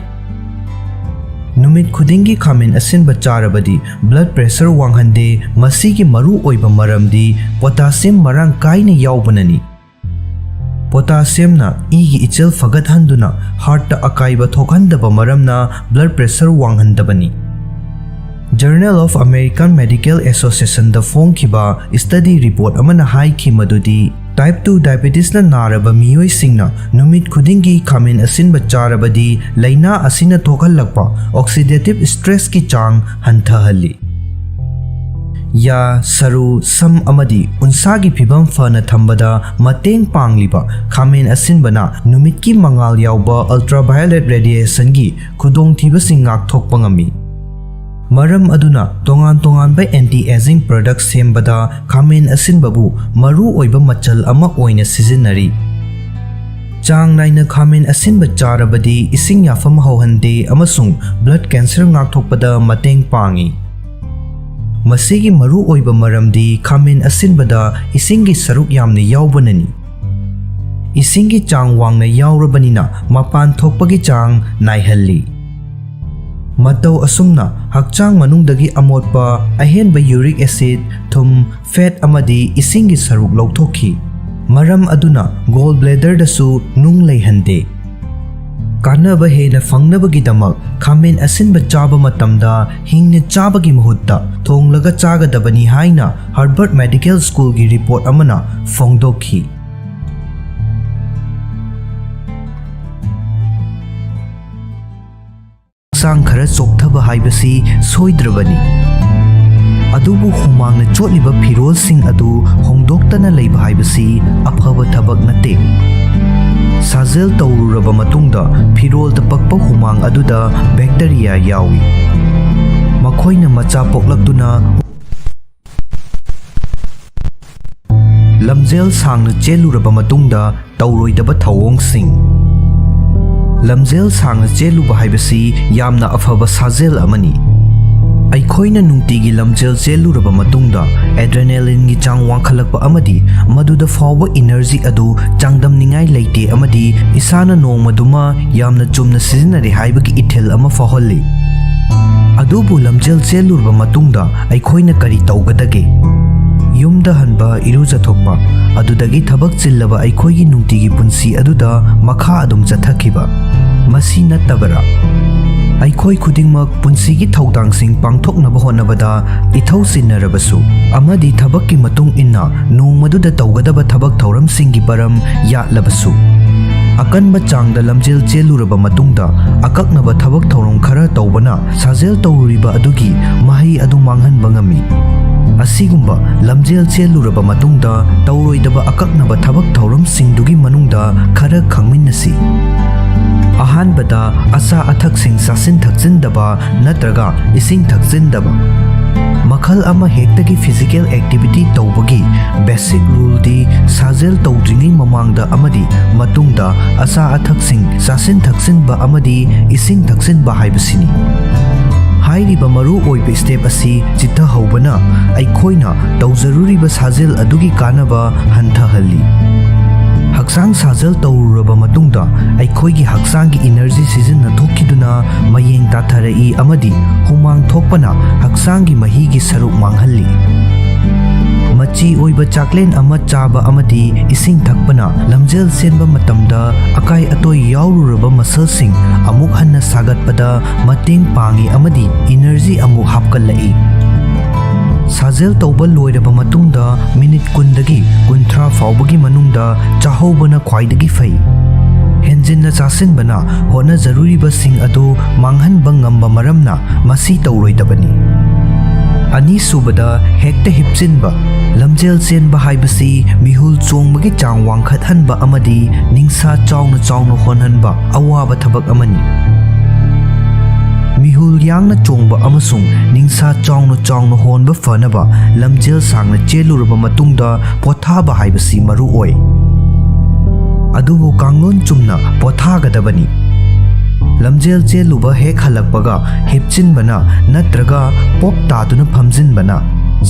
ꯅꯨꯃꯤꯠ ꯈꯨꯗꯤꯡꯒꯤ ꯈꯥꯃꯦꯟ ꯑꯁꯤꯟꯕ ꯆꯥꯔꯕꯗꯤ blood pressure ꯋꯥꯡꯍꯟꯗꯦ꯫ ꯃꯁꯤꯒꯤ ꯃꯔꯨ ꯑꯣꯏꯕ ꯃꯔꯝꯗꯤ potassium ꯃꯔꯥꯡ ꯀꯥꯏꯅ ꯌꯥꯎꯕꯅꯅꯤ꯫ Potassiumꯅ ꯏꯒꯤ ꯏꯆꯦꯜ ꯐꯒꯠꯍꯟꯗꯨꯅ heartꯇ ꯑꯀꯥꯏꯕ ꯊꯣꯛꯍꯟꯗꯕ ꯃꯔꯝꯅ blood pressure ꯋꯥꯡꯍꯟꯗꯕꯅꯤ꯫ Journal of American Medical Associationꯗ ꯐꯣꯡꯈꯤꯕ study report ꯑꯃꯅ ꯍꯥꯏꯈꯤ ꯃꯗꯨꯗꯤ, Type two diabetesꯅ ꯅꯥꯔꯕ ꯃꯤꯑꯣꯏꯁꯤꯡꯅ ꯅꯨꯃꯤꯠ ꯈꯨꯗꯤꯡꯒꯤ ꯈꯥꯃꯦꯟ ꯑꯁꯤꯟꯕ ꯆꯥꯔꯕꯗꯤ ꯂꯥꯏꯅꯥ ꯑꯁꯤꯅ ꯊꯣꯛꯍꯜꯂꯛꯄ oxidative stressꯀꯤ ꯆꯥꯡ ꯍꯟꯊꯍꯜꯂꯤ꯫ ꯌꯥ, ꯁꯔꯨ, ꯁꯝ ꯑꯃꯗꯤ ꯎꯟꯁꯥꯒꯤ ꯐꯤꯕꯝ ꯐꯅ ꯊꯝꯕꯗ ꯃꯇꯦꯡ ꯄꯥꯡꯂꯤꯕ ꯈꯥꯃꯦꯟ ꯑꯁꯤꯟꯕꯅ ꯅꯨꯃꯤꯠꯀꯤ ꯃꯉꯥꯜ ꯌꯥꯎꯕ ultraviolet radiationꯒꯤ ꯈꯨꯗꯣꯡꯊꯤꯕꯁꯤꯡ ꯉꯥꯛꯊꯣꯛꯄ ꯉꯝꯃꯤ꯫ ꯃꯔꯝ ꯑꯗꯨꯅ ꯇꯣꯉꯥꯟ ꯇꯣꯉꯥꯟꯕ anti aging product ꯁꯦꯝꯕꯗ ꯈꯥꯃꯦꯟ ꯑꯁꯤꯟꯕꯕꯨ ꯃꯔꯨ ꯑꯣꯏꯕ ꯃꯆꯜ ꯑꯃ ꯑꯣꯏꯅ ꯁꯤꯖꯤꯟꯅꯔꯤ꯫ ꯆꯥꯡ ꯅꯥꯏꯅ ꯈꯥꯃꯦꯟ ꯑꯁꯤꯟꯕ ꯆꯥꯔꯕꯗꯤ ꯏꯁꯤꯡ ꯌꯥꯐꯝ ꯍꯧꯍꯟꯗꯦ ꯑꯃꯁꯨꯡ blood cancer ꯉꯥꯛꯊꯣꯛꯄꯗ ꯃꯇꯦꯡ ꯄꯥꯡꯏ꯫ ꯃꯁꯤꯒꯤ ꯃꯔꯨ ꯑꯣꯏꯕ ꯃꯔꯝꯗꯤ ꯈꯥꯃꯦꯟ ꯑꯁꯤꯟꯕꯗ ꯏꯁꯤꯡꯒꯤ ꯁꯔꯨꯛ ꯌꯥꯝꯅ ꯌꯥꯎꯕꯅꯅꯤ꯫ ꯏꯁꯤꯡꯒꯤ ꯆꯥꯡ ꯋꯥꯡꯅ ꯌꯥꯎꯔꯕꯅꯤꯅ ꯃꯄꯥꯟ ꯊꯣꯛꯄꯒꯤ ꯆꯥꯡ ꯅꯥꯏꯍꯜꯂꯤ꯫ ꯃꯇꯧ ꯑꯁꯨꯝꯅ ꯍꯛꯆꯥꯡ ꯃꯅꯨꯡꯗꯒꯤ ꯑꯃꯣꯠꯄ, ꯑꯍꯦꯟꯕ uric acid, ꯊꯨꯝ, fat ꯑꯃꯗꯤ ꯏꯁꯤꯡꯒꯤ ꯁꯔꯨꯛ ꯂꯧꯊꯣꯛꯈꯤ꯫ ꯃꯔꯝ ꯑꯗꯨꯅ gall bladderꯗꯁꯨ ꯅꯨꯡ ꯂꯩꯍꯟꯗꯦ꯫ ꯀꯥꯟꯅꯕ ꯍꯦꯟꯅ ꯐꯪꯅꯕꯒꯤꯗꯃꯛ ꯈꯥꯃꯦꯟ ꯑꯁꯤꯟꯕ ꯆꯥꯕ ꯃꯇꯝꯗ ꯍꯤꯡꯅ ꯆꯥꯕꯒꯤ ꯃꯍꯨꯠꯇ ꯊꯣꯡꯂꯒ ꯆꯥꯒꯗꯕꯅꯤ ꯍꯥꯏꯅ Harvard Medical Schoolꯒꯤ report ꯑꯃꯅ ꯐꯣꯡꯗꯣꯛꯈꯤ꯫ ꯍꯛꯆꯥꯡ ꯈꯔ ꯆꯣꯛꯊꯕ ꯍꯥꯏꯕꯁꯤ ꯁꯣꯏꯗ꯭ꯔꯕꯅꯤ, ꯑꯗꯨꯕꯨ ꯍꯨꯃꯥꯡꯅ ꯆꯣꯠꯂꯤꯕ ꯐꯤꯔꯣꯜꯁꯤꯡ ꯑꯗꯨ ꯍꯣꯡꯗꯣꯛꯇꯅ ꯂꯩꯕ ꯍꯥꯏꯕꯁꯤ ꯑꯐꯕ ꯊꯕꯛ ꯅꯠꯇꯦ꯫ ꯁꯥꯖꯦꯜ ꯇꯧꯔꯨꯔꯕ ꯃꯇꯨꯡꯗ ꯐꯤꯔꯣꯜꯗ ꯄꯛꯄ ꯍꯨꯃꯥꯡ ꯑꯗꯨꯗ bacteria ꯌꯥꯎꯏ꯫ ꯃꯈꯣꯏꯅ ꯃꯆꯥ ꯄꯣꯛꯂꯛꯇꯨꯅ ꯂꯝꯖꯦꯜ ꯁꯥꯡꯅ ꯆꯦꯜꯂꯨꯔꯕ ꯃꯇꯨꯡꯗ ꯇꯧꯔꯣꯏꯗꯕ ꯊꯧꯑꯣꯡꯁꯤꯡ꯫ ꯂꯝꯖꯦꯜ ꯁꯥꯡꯅ ꯆꯦꯜꯂꯨꯕ ꯍꯥꯏꯕꯁꯤ ꯌꯥꯝꯅ ꯑꯐꯕ ꯁꯥꯖꯦꯜ ꯑꯃꯅꯤ꯫ ꯑꯩꯈꯣꯏꯅ ꯅꯨꯡꯇꯤꯒꯤ ꯂꯝꯖꯦꯜ ꯆꯦꯜꯂꯨꯔꯕ ꯃꯇꯨꯡꯗ adrenalineꯒꯤ ꯆꯥꯡ ꯋꯥꯡꯈꯠꯂꯛꯄ ꯑꯃꯗꯤ ꯃꯗꯨꯗ ꯐꯥꯎꯕ energy ꯑꯗꯨ ꯆꯥꯡꯗꯝꯅꯤꯡꯉꯥꯏ ꯂꯩꯇꯦ ꯑꯃꯗꯤ ꯏꯁꯥꯅ ꯅꯣꯡꯃꯗꯨꯃ ꯌꯥꯝꯅ ꯆꯨꯝꯅ ꯁꯤꯖꯤꯟꯅꯔꯦ ꯍꯥꯏꯕꯒꯤ ꯏꯊꯤꯜ ꯑꯃ ꯐꯥꯎꯍꯜꯂꯤ꯫ ꯑꯗꯨꯕꯨ ꯂꯝꯖꯦꯜ ꯆꯦꯜꯂꯨꯔꯕ ꯃꯇꯨꯡꯗ ꯑꯩꯈꯣꯏꯅ ꯀꯔꯤ ꯇꯧꯒꯗꯒꯦ? ꯌꯨꯝꯗ ꯍꯟꯕ, ꯏꯔꯨꯖꯊꯣꯛꯄ, ꯑꯗꯨꯗꯒꯤ ꯊꯕꯛ ꯆꯤꯜꯂꯕ ꯑꯩꯈꯣꯏꯒꯤ ꯅꯨꯡꯇꯤꯒꯤ ꯄꯨꯟꯁꯤ ꯑꯗꯨꯗ ꯃꯈꯥ ꯑꯗꯨꯝ ꯆꯠꯊꯈꯤꯕ꯫ ꯃꯁꯤ ꯅꯠꯇꯕꯔꯥ? ꯑꯩꯈꯣꯏ ꯈꯨꯗꯤꯡꯃꯛ ꯄꯨꯟꯁꯤꯒꯤ ꯊꯧꯗꯥꯡꯁꯤꯡ ꯄꯥꯡꯊꯣꯛꯅꯕ ꯍꯣꯠꯅꯕꯗ ꯏꯊꯧ ꯆꯤꯟꯅꯔꯕꯁꯨ ꯑꯃꯗꯤ ꯊꯕꯛꯀꯤ ꯃꯇꯨꯡ ꯏꯟꯅ ꯅꯣꯡꯃꯗꯨꯗ ꯇꯧꯒꯗꯕ ꯊꯕꯛ ꯊꯧꯔꯝꯁꯤꯡꯒꯤ ꯄꯔꯝ ꯌꯥꯠꯂꯕꯁꯨ, ꯑꯀꯟꯕ ꯆꯥꯡꯗ ꯂꯝꯖꯦꯜ ꯆꯦꯜꯂꯨꯔꯕ ꯃꯇꯨꯡꯗ ꯑꯀꯛꯅꯕ ꯊꯕꯛ ꯊꯧꯔꯝ ꯈꯔ ꯇꯧꯕꯅ ꯁꯥꯖꯦꯜ ꯇꯧꯔꯨꯔꯤꯕ ꯑꯗꯨꯒꯤ ꯃꯍꯩ ꯑꯗꯨ ꯃꯥꯡꯍꯟꯕ ꯉꯝꯃꯤ꯫ ꯑꯁꯤꯒꯨꯝꯕ ꯂꯝꯖꯦꯜ ꯆꯦꯜꯂꯨꯔꯕ ꯃꯇꯨꯡꯗ ꯇꯧꯔꯣꯏꯗꯕ ꯑꯀꯛꯅꯕ ꯊꯕꯛ ꯊꯧꯔꯝꯁꯤꯡꯗꯨꯒꯤ ꯃꯅꯨꯡꯗ ꯈꯔ ꯈꯪꯃꯤꯟꯅꯁꯤ꯫ ꯑꯍꯥꯟꯕꯗ, ꯑꯆꯥ ꯑꯊꯛꯁꯤꯡ ꯆꯥꯁꯤꯟ ꯊꯛꯆꯤꯟꯗꯕ ꯅꯠꯇ꯭ꯔꯒ ꯏꯁꯤꯡ ꯊꯛꯆꯤꯟꯗꯕ꯫ ꯃꯈꯜ ꯑꯃ ꯍꯦꯛꯇꯒꯤ physical activity ꯇꯧꯕꯒꯤ basic ruleꯗꯤ ꯁꯥꯖꯦꯜ ꯇꯧꯗ꯭ꯔꯤꯉꯩ ꯃꯃꯥꯡꯗ ꯑꯃꯗꯤ ꯃꯇꯨꯡꯗ ꯑꯆꯥ ꯑꯊꯛꯁꯤꯡ ꯆꯥꯁꯤꯟ ꯊꯛꯆꯤꯟꯕ ꯑꯃꯗꯤ ꯏꯁꯤꯡ ꯊꯛꯆꯤꯟꯕ ꯍꯥꯏꯕꯁꯤꯅꯤ꯫ ꯍꯥꯏꯔꯤꯕ ꯃꯔꯨ ꯑꯣꯏꯕ step ꯑꯁꯤ ꯆꯤꯠꯊꯍꯧꯕꯅ ꯑꯩꯈꯣꯏꯅ ꯇꯧꯖꯔꯨꯔꯤꯕ ꯁꯥꯖꯦꯜ ꯑꯗꯨꯒꯤ ꯀꯥꯟꯅꯕ ꯍꯟꯊꯍꯜꯂꯤ꯫ ꯍꯛꯆꯥꯡ ꯁꯥꯖꯦꯜ ꯇꯧꯔꯨꯔꯕ ꯃꯇꯨꯡꯗ ꯑꯩꯈꯣꯏꯒꯤ ꯍꯛꯆꯥꯡꯒꯤ energy ꯁꯤꯖꯤꯟꯅꯊꯣꯛꯈꯤꯗꯨꯅ ꯃꯌꯦꯡ ꯇꯥꯊꯔꯛꯏ ꯑꯃꯗꯤ ꯍꯨꯃꯥꯡ ꯊꯣꯛꯄꯅ ꯍꯛꯆꯥꯡꯒꯤ ꯃꯍꯤꯒꯤ ꯁꯔꯨꯛ ꯃꯥꯡꯍꯜꯂꯤ꯫ ꯃꯆꯤ ꯑꯣꯏꯕ ꯆꯥꯛꯂꯦꯟ ꯑꯃ ꯆꯥꯕ ꯑꯃꯗꯤ ꯏꯁꯤꯡ ꯊꯛꯄꯅ ꯂꯝꯖꯦꯜ ꯆꯦꯟꯕ ꯃꯇꯝꯗ ꯑꯀꯥꯏ ꯑꯇꯣꯏ ꯌꯥꯎꯔꯨꯔꯕ muscleꯁꯤꯡ ꯑꯃꯨꯛ ꯍꯟꯅ ꯁꯥꯒꯠꯄꯗ ꯃꯇꯦꯡ ꯄꯥꯡꯏ ꯑꯃꯗꯤ energy ꯑꯃꯨꯛ ꯍꯥꯞꯀꯠꯂꯛꯏ꯫ ꯁꯥꯖꯦꯜ ꯇꯧꯕ ꯂꯣꯏꯔꯕ ꯃꯇꯨꯡꯗ ꯃꯤꯅꯤꯠ ꯀꯨꯟꯗꯒꯤ ꯀꯨꯟꯊ꯭ꯔꯥ ꯐꯥꯎꯕꯒꯤ ꯃꯅꯨꯡꯗ ꯆꯥꯍꯧꯕꯅ ꯈ꯭ꯋꯥꯏꯗꯒꯤ ꯐꯩ꯫ ꯍꯦꯟꯖꯤꯟꯅ ꯆꯥꯁꯤꯟꯕꯅ ꯍꯣꯠꯅꯖꯔꯨꯔꯤꯕꯁꯤꯡ ꯑꯗꯨ ꯃꯥꯡꯍꯟꯕ ꯉꯝꯕ ꯃꯔꯝꯅ ꯃꯁꯤ ꯇꯧꯔꯣꯏꯗꯕꯅꯤ꯫ ꯑꯅꯤꯁꯨꯕꯗ, ꯍꯦꯛꯇ ꯍꯤꯞꯆꯤꯟꯕ꯫ ꯂꯝꯖꯦꯜ ꯆꯦꯟꯕ ꯍꯥꯏꯕꯁꯤ ꯃꯤꯍꯨꯜ ꯆꯣꯡꯕꯒꯤ ꯆꯥꯡ ꯋꯥꯡꯈꯠꯍꯟꯕ ꯑꯃꯗꯤ ꯅꯤꯡꯁꯥ ꯆꯥꯎꯅ ꯆꯥꯎꯅ ꯍꯣꯟꯍꯟꯕ ꯑꯋꯥꯕ ꯊꯕꯛ ꯑꯃꯅꯤ꯫ ꯃꯤꯍꯨꯜ ꯌꯥꯡꯅ ꯆꯣꯡꯕ ꯑꯃꯁꯨꯡ ꯅꯤꯡꯁꯥ ꯆꯥꯎꯅ ꯆꯥꯎꯅ ꯍꯣꯟꯕ ꯐꯅꯕ ꯂꯝꯖꯦꯜ ꯁꯥꯡꯅ ꯆꯦꯜꯂꯨꯔꯕ ꯃꯇꯨꯡꯗ ꯄꯣꯊꯥꯕ ꯍꯥꯏꯕꯁꯤ ꯃꯔꯨ ꯑꯣꯏ꯫ ꯑꯗꯨꯕꯨ ꯀꯥꯡꯂꯣꯟ ꯆꯨꯝꯅ ꯄꯣꯊꯥꯒꯗꯕꯅꯤ꯫ ꯂꯝꯖꯦꯜ ꯆꯦꯜꯂꯨꯕ ꯍꯦꯛ ꯍꯜꯂꯛꯄꯒ ꯍꯤꯞꯆꯤꯟꯕꯅ ꯅꯠꯇ꯭ꯔꯒ ꯄꯣꯞ ꯇꯥꯗꯨꯅ ꯐꯝꯖꯤꯟꯕꯅ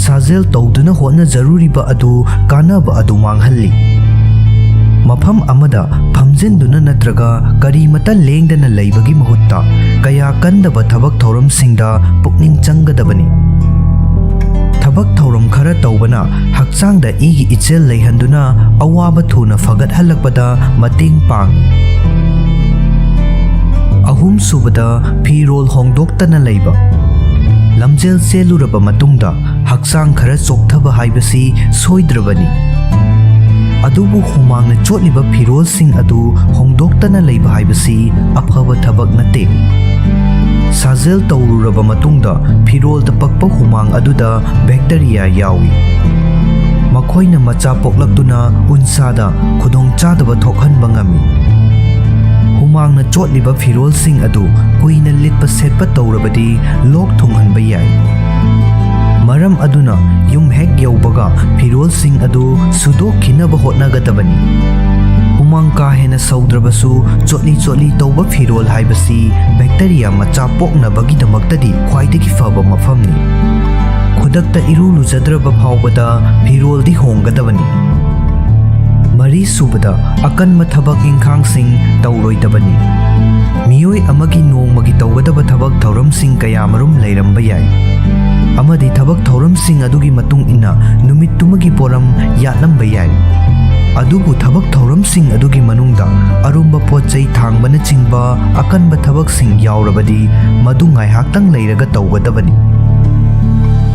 ꯁꯥꯖꯦꯜ ꯇꯧꯗꯨꯅ ꯍꯣꯠꯅꯖꯔꯨꯔꯤꯕ ꯑꯗꯨ ꯀꯥꯟꯅꯕ ꯑꯗꯨ ꯃꯥꯡꯍꯜꯂꯤ꯫ ꯃꯐꯝ ꯑꯃꯗ ꯐꯝꯖꯤꯟꯗꯨꯅ ꯅꯠꯇ꯭ꯔꯒ ꯀꯔꯤꯃꯇ ꯂꯦꯡꯗꯅ ꯂꯩꯕꯒꯤ ꯃꯍꯨꯠꯇ ꯀꯌꯥ ꯀꯟꯗꯕ ꯊꯕꯛ ꯊꯧꯔꯝꯁꯤꯡꯗ ꯄꯨꯛꯅꯤꯡ ꯆꯪꯒꯗꯕꯅꯤ꯫ ꯊꯕꯛ ꯊꯧꯔꯝ ꯈꯔ ꯇꯧꯕꯅ ꯍꯛꯆꯥꯡꯗ ꯏꯒꯤ ꯏꯆꯦꯜ ꯂꯩꯍꯟꯗꯨꯅ ꯑꯋꯥꯕ ꯊꯨꯅ ꯐꯒꯠꯍꯜꯂꯛꯄꯗ ꯃꯇꯦꯡ ꯄꯥꯡꯏ꯫ ꯑꯍꯨꯝꯁꯨꯕꯗ, ꯐꯤꯔꯣꯜ ꯍꯣꯡꯗꯣꯛꯇꯅ ꯂꯩꯕ꯫ ꯂꯝꯖꯦꯜ ꯆꯦꯜꯂꯨꯔꯕ ꯃꯇꯨꯡꯗ ꯍꯛꯆꯥꯡ ꯈꯔ ꯆꯣꯛꯊꯕ ꯍꯥꯏꯕꯁꯤ ꯁꯣꯏꯗ꯭ꯔꯕꯅꯤ꯫ ꯑꯗꯨꯕꯨ ꯍꯨꯃꯥꯡꯅ ꯆꯣꯠꯂꯤꯕ ꯐꯤꯔꯣꯜꯁꯤꯡ ꯑꯗꯨ ꯍꯣꯡꯗꯣꯛꯇꯅ ꯂꯩꯕ ꯍꯥꯏꯕꯁꯤ ꯑꯐꯕ ꯊꯕꯛ ꯅꯠꯇꯦ꯫ ꯁꯥꯖꯦꯜ ꯇꯧꯔꯨꯔꯕ ꯃꯇꯨꯡꯗ ꯐꯤꯔꯣꯜꯗ ꯄꯛꯄ ꯍꯨꯃꯥꯡ ꯑꯗꯨꯗ ꯕꯦꯛꯇꯔꯤꯌꯥ ꯌꯥꯎꯏ꯫ ꯃꯈꯣꯏꯅ ꯃꯆꯥ ꯄꯣꯛꯂꯛꯇꯨꯅ ꯎꯟꯁꯥꯗ ꯈꯨꯗꯣꯡꯆꯥꯗꯕ ꯊꯣꯛꯍꯟꯕ ꯉꯝꯃꯤ꯫ ꯍꯨꯃꯥꯡꯅ ꯆꯣꯠꯂꯤꯕ ꯐꯤꯔꯣꯜꯁꯤꯡ ꯑꯗꯨ ꯀꯨꯏꯅ ꯂꯤꯠꯄ ꯁꯦꯠꯄ ꯇꯧꯔꯕꯗꯤ ꯂꯣꯛ ꯊꯨꯡꯍꯟꯕ ꯌꯥꯏ꯫ ꯃꯔꯝ ꯑꯗꯨꯅ ꯌꯨꯝ ꯍꯦꯛ ꯌꯧꯕꯒ ꯐꯤꯔꯣꯜꯁꯤꯡ ꯑꯗꯨ ꯁꯨꯗꯣꯛꯈꯤꯅꯕ ꯍꯣꯠꯅꯒꯗꯕꯅꯤ꯫ ꯍꯨꯃꯥꯡ ꯀꯥ ꯍꯦꯟꯅ ꯁꯧꯗ꯭ꯔꯕꯁꯨ, ꯆꯣꯠꯂꯤ ꯆꯣꯠꯂꯤ ꯇꯧꯕ ꯐꯤꯔꯣꯜ ꯍꯥꯏꯕꯁꯤ ꯕꯦꯛꯇꯔꯤꯌꯥ ꯃꯆꯥ ꯄꯣꯛꯅꯕꯒꯤꯗꯃꯛꯇꯗꯤ ꯈ꯭ꯋꯥꯏꯗꯒꯤ ꯐꯕ ꯃꯐꯝꯅꯤ꯫ ꯈꯨꯗꯛꯇ ꯏꯔꯨ ꯂꯨꯖꯗ꯭ꯔꯕ ꯐꯥꯎꯕꯗ ꯐꯤꯔꯣꯜꯗꯤ ꯍꯣꯡꯒꯗꯕꯅꯤ꯫ ꯃꯔꯤꯁꯨꯕꯗ, ꯑꯀꯟꯕ ꯊꯕꯛ ꯏꯪꯈꯥꯡꯁꯤꯡ ꯇꯧꯔꯣꯏꯗꯕꯅꯤ꯫ ꯃꯤꯑꯣꯏ ꯑꯃꯒꯤ ꯅꯣꯡꯃꯒꯤ ꯇꯧꯒꯗꯕ ꯊꯕꯛ ꯊꯧꯔꯝꯁꯤꯡ ꯀꯌꯥꯃꯔꯨꯝ ꯂꯩꯔꯝꯕ ꯌꯥꯏ, ꯑꯃꯗꯤ ꯊꯕꯛ ꯊꯧꯔꯝꯁꯤꯡ ꯑꯗꯨꯒꯤ ꯃꯇꯨꯡ ꯏꯟꯅ ꯅꯨꯃꯤꯠꯇꯨꯃꯒꯤ ꯄꯣꯠꯂꯝ ꯌꯥꯠꯂꯝꯕ ꯌꯥꯏ꯫ ꯑꯗꯨꯕꯨ ꯊꯕꯛ ꯊꯧꯔꯝꯁꯤꯡ ꯑꯗꯨꯒꯤ ꯃꯅꯨꯡꯗ ꯑꯔꯨꯝꯕ ꯄꯣꯠ ꯆꯩ ꯊꯥꯡꯕꯅꯆꯤꯡꯕ ꯑꯀꯟꯕ ꯊꯕꯛꯁꯤꯡ ꯌꯥꯎꯔꯕꯗꯤ, ꯃꯗꯨ ꯉꯥꯏꯍꯥꯛꯇꯪ ꯂꯩꯔꯒ ꯇꯧꯒꯗꯕꯅꯤ꯫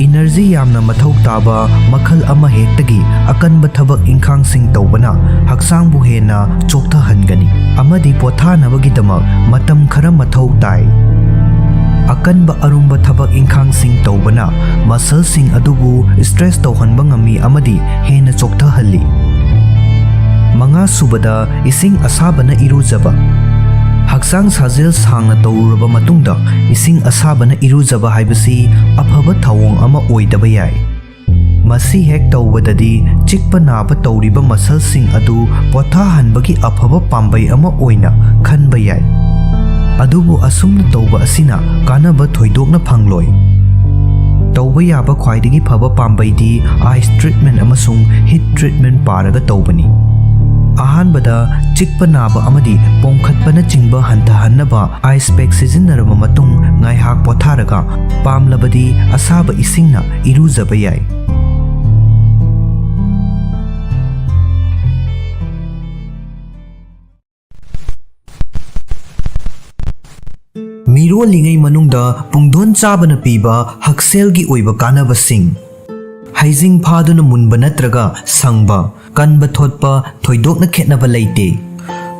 ꯏꯅꯔꯖꯤ ꯌꯥꯝꯅ ꯃꯊꯧ ꯇꯥꯕ ꯃꯈꯜ ꯑꯃꯍꯦꯛꯇꯒꯤ ꯑꯀꯟꯕ ꯊꯕꯛ ꯏꯪꯈꯥꯡꯁꯤꯡ ꯇꯧꯕꯅ ꯍꯛꯆꯥꯡꯕꯨ ꯍꯦꯟꯅ ꯆꯣꯛꯊꯍꯟꯒꯅꯤ ꯑꯃꯗꯤ ꯄꯣꯊꯥꯅꯕꯒꯤꯗꯃꯛ ꯃꯇꯝ ꯈꯔ ꯃꯊꯧ ꯇꯥꯏ꯫ ꯑꯀꯟꯕ ꯑꯔꯨꯝꯕ ꯊꯕꯛ ꯏꯪꯈꯥꯡꯁꯤꯡ ꯇꯧꯕꯅ ꯃꯁꯜꯁꯤꯡ ꯑꯗꯨꯕꯨ ꯁ꯭ꯇꯔꯦꯁ ꯇꯧꯍꯟꯕ ꯉꯝꯃꯤ ꯑꯃꯗꯤ ꯍꯦꯟꯅ ꯆꯣꯛꯊꯍꯜꯂꯤ꯫ ꯃꯉꯥꯁꯨꯕꯗ, ꯏꯁꯤꯡ ꯑꯁꯥꯕꯅ ꯏꯔꯨꯖꯕ꯫ ꯍꯛꯆꯥꯡ ꯁꯥꯖꯦꯜ ꯁꯥꯡꯅ ꯇꯧꯔꯨꯔꯕ ꯃꯇꯨꯡꯗ ꯏꯁꯤꯡ ꯑꯁꯥꯕꯅ ꯏꯔꯨꯖꯕ ꯍꯥꯏꯕꯁꯤ ꯑꯐꯕ ꯊꯧꯑꯣꯡ ꯑꯃ ꯑꯣꯏꯗꯕ ꯌꯥꯏ꯫ ꯃꯁꯤ ꯍꯦꯛ ꯇꯧꯕꯗꯗꯤ ꯆꯤꯛꯄ ꯅꯥꯕ ꯇꯧꯔꯤꯕ ꯃꯁꯜꯁꯤꯡ ꯑꯗꯨ ꯄꯣꯊꯥꯍꯟꯕꯒꯤ ꯑꯐꯕ ꯄꯥꯝꯕꯩ ꯑꯃ ꯑꯣꯏꯅ ꯈꯟꯕ ꯌꯥꯏ꯫ ꯑꯗꯨꯕꯨ ꯑꯁꯨꯝꯅ ꯇꯧꯕ ꯑꯁꯤꯅ ꯀꯥꯟꯅꯕ ꯊꯣꯏꯗꯣꯛꯅ ꯐꯪꯂꯣꯏ꯫ ꯇꯧꯕ ꯌꯥꯕ ꯈ꯭ꯋꯥꯏꯗꯒꯤ ꯐꯕ ꯄꯥꯝꯕꯩꯗꯤ ꯑꯥꯏꯁ ꯇ꯭ꯔꯤꯠꯃꯦꯟ ꯑꯃꯁꯨꯡ ꯍꯤꯠ ꯇ꯭ꯔꯤꯠꯃꯦꯟ ꯄꯥꯔꯒ ꯇꯧꯕꯅꯤ꯫ ꯑꯍꯥꯟꯕꯗ, ꯆꯤꯛꯄ ꯅꯥꯕ ꯑꯃꯗꯤ ꯄꯣꯝꯈꯠꯄꯅꯆꯤꯡꯕ ꯍꯟꯊꯍꯟꯅꯕ ꯑꯥꯏꯁ ꯄꯦꯛ ꯁꯤꯖꯤꯟꯅꯔꯕ ꯃꯇꯨꯡ ꯉꯥꯏꯍꯥꯛ ꯄꯣꯊꯥꯔꯒ, ꯄꯥꯝꯂꯕꯗꯤ ꯑꯁꯥꯕ ꯏꯁꯤꯡꯅ ꯏꯔꯨꯖꯕ ꯌꯥꯏ꯫ ꯃꯤꯔꯣꯜꯂꯤꯉꯩ ꯃꯅꯨꯡꯗ ꯄꯨꯡꯗꯣꯟ ꯆꯥꯕꯅ ꯄꯤꯕ ꯍꯛꯁꯦꯜꯒꯤ ꯑꯣꯏꯕ ꯀꯥꯟꯅꯕꯁꯤꯡ꯫ ꯍꯩꯖꯤꯡ ꯐꯥꯗꯨꯅ ꯃꯨꯟꯕ ꯅꯠꯇ꯭ꯔꯒ ꯁꯪꯕ, ꯀꯟꯕ ꯊꯣꯠꯄ ꯊꯣꯏꯗꯣꯛꯅ ꯈꯦꯠꯅꯕ ꯂꯩꯇꯦ꯫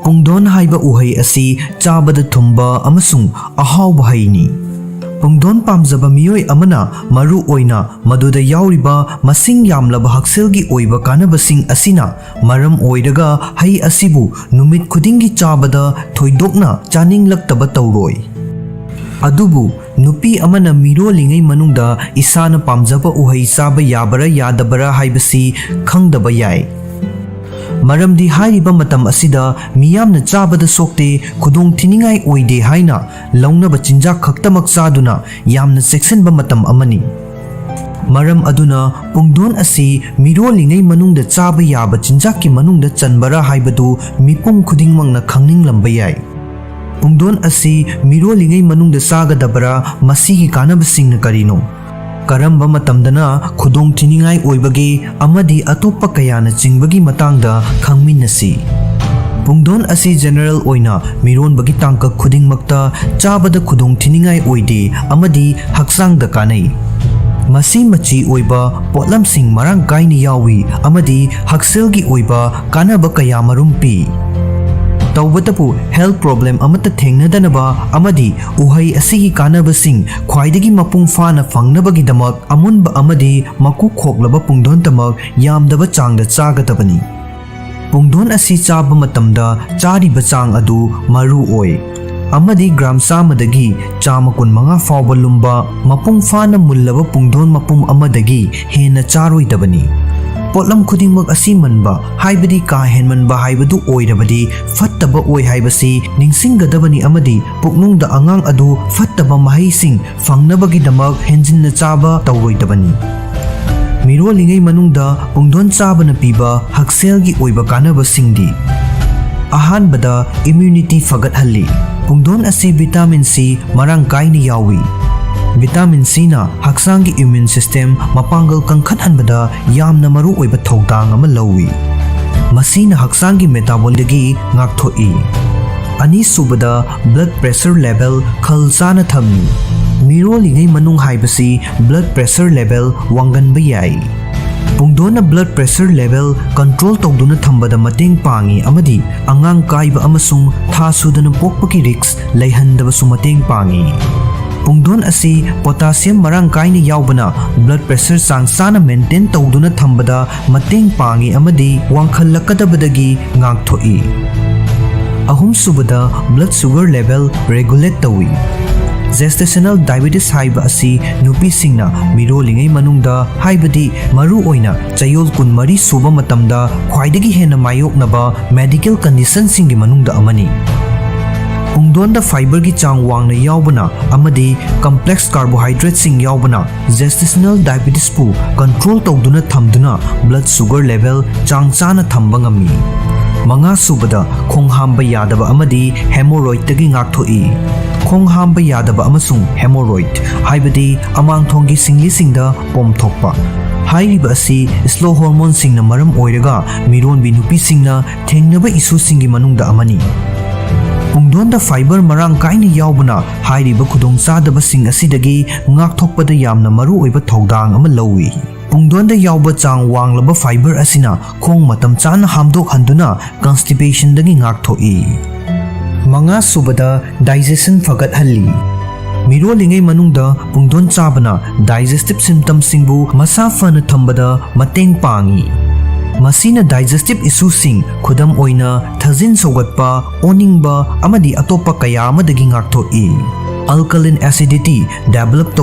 ꯄꯨꯡꯗꯣꯟ ꯍꯥꯏꯕ ꯎꯍꯩ ꯑꯁꯤ ꯆꯥꯕꯗ ꯊꯨꯝꯕ ꯑꯃꯁꯨꯡ ꯑꯍꯥꯎꯕ ꯍꯩꯅꯤ꯫ ꯄꯨꯡꯗꯣꯟ ꯄꯥꯝꯖꯕ ꯃꯤꯑꯣꯏ ꯑꯃꯅ ꯃꯔꯨ ꯑꯣꯏꯅ ꯃꯗꯨꯗ ꯌꯥꯎꯔꯤꯕ ꯃꯁꯤꯡ ꯌꯥꯝꯂꯕ ꯍꯛꯁꯦꯜꯒꯤ ꯑꯣꯏꯕ ꯀꯥꯟꯅꯕꯁꯤꯡ ꯑꯁꯤꯅ ꯃꯔꯝ ꯑꯣꯏꯔꯒ ꯍꯩ ꯑꯁꯤꯕꯨ ꯅꯨꯃꯤꯠ ꯈꯨꯗꯤꯡꯒꯤ ꯆꯥꯕꯗ ꯊꯣꯏꯗꯣꯛꯅ ꯆꯥꯅꯤꯡꯂꯛꯇꯕ ꯇꯧꯔꯣꯏ꯫ ꯑꯗꯨꯕꯨ ꯅꯨꯄꯤ ꯑꯃꯅ ꯃꯤꯔꯣꯜꯂꯤꯉꯩ ꯃꯅꯨꯡꯗ ꯏꯁꯥꯅ ꯄꯥꯝꯖꯕ ꯎꯍꯩ ꯆꯥꯕ ꯌꯥꯕꯔꯥ ꯌꯥꯗꯕꯔꯥ ꯍꯥꯏꯕꯁꯤ ꯈꯪꯗꯕ ꯌꯥꯏ꯫ ꯃꯔꯝꯗꯤ ꯍꯥꯏꯔꯤꯕ ꯃꯇꯝ ꯑꯁꯤꯗ ꯃꯤꯌꯥꯝꯅ ꯆꯥꯕꯗ ꯁꯣꯛꯇꯦ, ꯈꯨꯗꯣꯡ ꯊꯤꯅꯤꯡꯉꯥꯏ ꯑꯣꯏꯗꯦ ꯍꯥꯏꯅ ꯂꯧꯅꯕ ꯆꯤꯟꯖꯥꯛ ꯈꯛꯇꯃꯛ ꯆꯥꯗꯨꯅ ꯌꯥꯝꯅ ꯆꯦꯛꯁꯤꯟꯕ ꯃꯇꯝ ꯑꯃꯅꯤ꯫ ꯃꯔꯝ ꯑꯗꯨꯅ ꯄꯨꯡꯗꯣꯟ ꯑꯁꯤ ꯃꯤꯔꯣꯜꯂꯤꯉꯩ ꯃꯅꯨꯡꯗ ꯆꯥꯕ ꯌꯥꯕ ꯆꯤꯟꯖꯥꯛꯀꯤ ꯃꯅꯨꯡꯗ ꯆꯟꯕꯔꯥ ꯍꯥꯏꯕꯗꯨ ꯃꯤꯄꯨꯝ ꯈꯨꯗꯤꯡꯃꯛꯅ ꯈꯪꯅꯤꯡꯂꯝꯕ ꯌꯥꯏ꯫ ꯄꯨꯡꯗꯣꯟ ꯑꯁꯤ ꯃꯤꯔꯣꯜꯂꯤꯉꯩ ꯃꯅꯨꯡꯗ ꯆꯥꯒꯗꯕꯔꯥ? ꯃꯁꯤꯒꯤ ꯀꯥꯟꯅꯕꯁꯤꯡꯅ ꯀꯔꯤꯅꯣ? ꯀꯔꯝꯕ ꯃꯇꯝꯗꯅ ꯈꯨꯗꯣꯡ ꯊꯤꯅꯤꯡꯉꯥꯏ ꯑꯣꯏꯕꯒꯦ? ꯑꯃꯗꯤ ꯑꯇꯣꯞꯄ ꯀꯌꯥꯅ ꯆꯤꯡꯕꯒꯤ ꯃꯇꯥꯡꯗ ꯈꯪꯃꯤꯟꯅꯁꯤ꯫ ꯄꯨꯡꯗꯣꯟ ꯑꯁꯤ ꯖꯦꯅꯔꯦꯜ ꯑꯣꯏꯅ ꯃꯤꯔꯣꯟꯕꯒꯤ ꯇꯥꯡꯀꯛ ꯈꯨꯗꯤꯡꯃꯛꯇ ꯆꯥꯕꯗ ꯈꯨꯗꯣꯡ ꯊꯤꯅꯤꯡꯉꯥꯏ ꯑꯣꯏꯗꯦ ꯑꯃꯗꯤ ꯍꯛꯆꯥꯡꯗ ꯀꯥꯟꯅꯩ꯫ ꯃꯁꯤ ꯃꯆꯤ ꯑꯣꯏꯕ ꯄꯣꯠꯂꯝꯁꯤꯡ ꯃꯔꯥꯡ ꯀꯥꯏꯅ ꯌꯥꯎꯏ ꯑꯃꯗꯤ ꯍꯛꯁꯦꯜꯒꯤ ꯑꯣꯏꯕ ꯀꯥꯟꯅꯕ ꯀꯌꯥ ꯃꯔꯨꯝ ꯄꯤ꯫ ꯇꯧꯕꯇꯕꯨ health problem ꯑꯃꯠꯇ ꯊꯦꯡꯅꯗꯅꯕ ꯑꯃꯗꯤ ꯎꯍꯩ ꯑꯁꯤꯒꯤ ꯀꯥꯟꯅꯕꯁꯤꯡ ꯈ꯭ꯋꯥꯏꯗꯒꯤ ꯃꯄꯨꯡ ꯐꯥꯅ ꯐꯪꯅꯕꯒꯤꯗꯃꯛ ꯑꯃꯨꯟꯕ ꯑꯃꯗꯤ ꯃꯀꯨ ꯈꯣꯛꯂꯕ ꯄꯨꯡꯗꯣꯟꯇꯃꯛ ꯌꯥꯝꯗꯕ ꯆꯥꯡꯗ ꯆꯥꯒꯗꯕꯅꯤ꯫ ꯄꯨꯡꯗꯣꯟ ꯑꯁꯤ ꯆꯥꯕ ꯃꯇꯝꯗ ꯆꯥꯔꯤꯕ ꯆꯥꯡ ꯑꯗꯨ ꯃꯔꯨ ꯑꯣꯏ ꯑꯃꯗꯤ ꯒ꯭ꯔꯥꯝ ꯆꯥꯝꯃꯗꯒꯤ ꯆꯥꯝꯃ ꯀꯨꯟꯃꯉꯥ ꯐꯥꯎꯕ ꯂꯨꯝꯕ ꯃꯄꯨꯡ ꯐꯥꯅ ꯃꯨꯜꯂꯕ ꯄꯨꯡꯗꯣꯟ ꯃꯄꯨꯝ ꯑꯃꯗꯒꯤ ꯍꯦꯟꯅ ꯆꯥꯔꯣꯏꯗꯕꯅꯤ꯫ ꯄꯣꯠꯂꯝ ꯈꯨꯗꯤꯡꯃꯛ ꯑꯁꯤ ꯃꯟꯕ, ꯍꯥꯏꯕꯗꯤ ꯀꯥ ꯍꯦꯟꯃꯟꯕ ꯍꯥꯏꯕꯗꯨ ꯑꯣꯏꯔꯕꯗꯤ ꯐꯠꯇꯕ ꯑꯣꯏ ꯍꯥꯏꯕꯁꯤ ꯅꯤꯡꯁꯤꯡꯒꯗꯕꯅꯤ ꯑꯃꯗꯤ ꯄꯨꯛꯅꯨꯡꯗ ꯑꯉꯥꯡ ꯑꯗꯨ ꯐꯠꯇꯕ ꯃꯍꯩꯁꯤꯡ ꯐꯪꯅꯕꯒꯤꯗꯃꯛ ꯍꯦꯟꯖꯤꯟꯅ ꯆꯥꯕ ꯇꯧꯔꯣꯏꯗꯕꯅꯤ꯫ ꯃꯤꯔꯣꯜꯂꯤꯉꯩ ꯃꯅꯨꯡꯗ ꯄꯨꯡꯗꯣꯟ ꯆꯥꯕꯅ ꯄꯤꯕ ꯍꯛꯁꯦꯜꯒꯤ ꯑꯣꯏꯕ ꯀꯥꯟꯅꯕꯁꯤꯡꯗꯤ: ꯑꯍꯥꯟꯕꯗ, immunity ꯐꯒꯠꯍꯜꯂꯤ꯫ ꯄꯨꯡꯗꯣꯟ ꯑꯁꯤ vitamin C ꯃꯔꯥꯡ ꯀꯥꯏꯅ ꯌꯥꯎꯏ꯫ Vitamin Cꯅ ꯍꯛꯆꯥꯡꯒꯤ immune system ꯃꯄꯥꯡꯒꯜ ꯀꯟꯈꯠꯍꯟꯕꯗ ꯌꯥꯝꯅ ꯃꯔꯨꯑꯣꯏꯕ ꯊꯧꯗꯥꯡ ꯑꯃ ꯂꯧꯏ꯫ ꯃꯁꯤꯅ ꯍꯛꯆꯥꯡꯒꯤ metabolismꯗꯒꯤ ꯉꯥꯛꯊꯣꯛꯏ꯫ ꯑꯅꯤꯁꯨꯕꯗ, blood pressure level ꯈꯜ ꯆꯥꯅ ꯊꯝꯃꯤ꯫ ꯃꯤꯔꯣꯜꯂꯤꯉꯩ ꯃꯅꯨꯡ ꯍꯥꯏꯕꯁꯤ blood pressure level ꯋꯥꯡꯒꯟꯕ ꯌꯥꯏ꯫ ꯄꯨꯡꯗꯣꯟꯅ blood pressure level control ꯇꯧꯗꯨꯅ ꯊꯝꯕꯗ ꯃꯇꯦꯡ ꯄꯥꯡꯏ ꯑꯃꯗꯤ ꯑꯉꯥꯡ ꯀꯥꯏꯕ ꯑꯃꯁꯨꯡ ꯊꯥ ꯁꯨꯗꯅ ꯄꯣꯛꯄꯒꯤ risk ꯂꯩꯍꯟꯗꯕꯁꯨ ꯃꯇꯦꯡ ꯄꯥꯡꯏ꯫ ꯄꯨꯡꯗꯣꯟ ꯑꯁꯤ potassium ꯃꯔꯥꯡ ꯀꯥꯏꯅ ꯌꯥꯎꯕꯅ blood pressure ꯆꯥꯡ ꯆꯥꯅ maintain ꯇꯧꯗꯨꯅ ꯊꯝꯕꯗ ꯃꯇꯦꯡ ꯄꯥꯡꯏ ꯑꯃꯗꯤ ꯋꯥꯡꯈꯠꯂꯛꯀꯗꯕꯗꯒꯤ ꯉꯥꯛꯊꯣꯛꯏ꯫ ꯑꯍꯨꯝꯁꯨꯕꯗ, blood sugar level regulate ꯇꯧꯏ꯫ Gestational diabetes ꯍꯥꯏꯕ ꯑꯁꯤ ꯅꯨꯄꯤꯁꯤꯡꯅ ꯃꯤꯔꯣꯜꯂꯤꯉꯩ ꯃꯅꯨꯡꯗ, ꯍꯥꯏꯕꯗꯤ ꯃꯔꯨꯑꯣꯏꯅ ꯆꯌꯣꯜ ꯀꯨꯟꯃꯔꯤ ꯁꯨꯕ ꯃꯇꯝꯗ ꯈ꯭ꯋꯥꯏꯗꯒꯤ ꯍꯦꯟꯅ ꯃꯥꯌꯣꯛꯅꯕ medical conditionꯁꯤꯡꯒꯤ ꯃꯅꯨꯡꯗ ꯑꯃꯅꯤ꯫ ꯄꯨꯡꯗꯣꯟꯗ fiberꯒꯤ ꯆꯥꯡ ꯋꯥꯡꯅ ꯌꯥꯎꯕꯅ ꯑꯃꯗꯤ complex carbohydrateꯁꯤꯡ ꯌꯥꯎꯕꯅ gestational diabetesꯄꯨ control ꯇꯧꯗꯨꯅ ꯊꯝꯗꯨꯅ blood sugar level ꯆꯥꯡ ꯆꯥꯅ ꯊꯝꯕ ꯉꯝꯃꯤ꯫ ꯃꯉꯥꯁꯨꯕꯗ, ꯈꯣꯡ ꯍꯥꯝꯕ ꯌꯥꯗꯕ ꯑꯃꯗꯤ hemorrhoidꯇꯒꯤ ꯉꯥꯛꯊꯣꯛꯏ꯫ ꯈꯣꯡ ꯍꯥꯝꯕ ꯌꯥꯗꯕ ꯑꯃꯁꯨꯡ hemorrhoid, ꯍꯥꯏꯕꯗꯤ ꯑꯃꯥꯡꯊꯣꯡꯒꯤ ꯁꯤꯡꯂꯤꯁꯤꯡꯗ ꯄꯣꯝꯊꯣꯛꯄ, ꯍꯥꯏꯔꯤꯕ ꯑꯁꯤ slow hormoneꯁꯤꯡꯅ ꯃꯔꯝ ꯑꯣꯏꯔꯒ ꯃꯤꯔꯣꯟꯕꯤ ꯅꯨꯄꯤꯁꯤꯡꯅ ꯊꯦꯡꯅꯕ issueꯁꯤꯡꯒꯤ ꯃꯅꯨꯡꯗ ꯑꯃꯅꯤ꯫ ꯄꯨꯡꯗꯣꯟꯗ fiber ꯃꯔꯥꯡ ꯀꯥꯏꯅ ꯌꯥꯎꯕꯅ ꯍꯥꯏꯔꯤꯕ ꯈꯨꯗꯣꯡꯆꯥꯗꯕꯁꯤꯡ ꯑꯁꯤꯗꯒꯤ ꯉꯥꯛꯊꯣꯛꯄꯗ ꯌꯥꯝꯅ ꯃꯔꯨꯑꯣꯏꯕ ꯊꯧꯗꯥꯡ ꯑꯃ ꯂꯧꯏ꯫ ꯄꯨꯡꯗꯣꯟꯗ ꯌꯥꯎꯕ ꯆꯥꯡ ꯋꯥꯡꯂꯕ fiber ꯑꯁꯤꯅ ꯈꯣꯡ ꯃꯇꯝ ꯆꯥꯅ ꯍꯥꯝꯗꯣꯛꯍꯟꯗꯨꯅ constipationꯗꯒꯤ ꯉꯥꯛꯊꯣꯛꯏ꯫ ꯃꯉꯥꯁꯨꯕꯗ, digestion ꯐꯒꯠꯍꯜꯂꯤ꯫ ꯃꯤꯔꯣꯜꯂꯤꯉꯩ ꯃꯅꯨꯡꯗ ꯄꯨꯡꯗꯣꯟ ꯆꯥꯕꯅ digestive systemꯁꯤꯡꯕꯨ ꯃꯁꯥ ꯐꯅ ꯊꯝꯕꯗ ꯃꯇꯦꯡ ꯄꯥꯡꯏ꯫ ꯃꯁꯤꯅ digestive issueꯁꯤꯡ, ꯈꯨꯗꯝ ꯑꯣꯏꯅ ꯊꯥꯖꯤꯟ ꯁꯧꯒꯠꯄ, ꯑꯣꯅꯤꯡꯕ ꯑꯃꯗꯤ ꯑꯇꯣꯞꯄ ꯀꯌꯥ ꯑꯃꯗꯒꯤ ꯉꯥꯛꯊꯣꯛꯏ꯫ Alkaline acidity develop ꯇꯧꯕ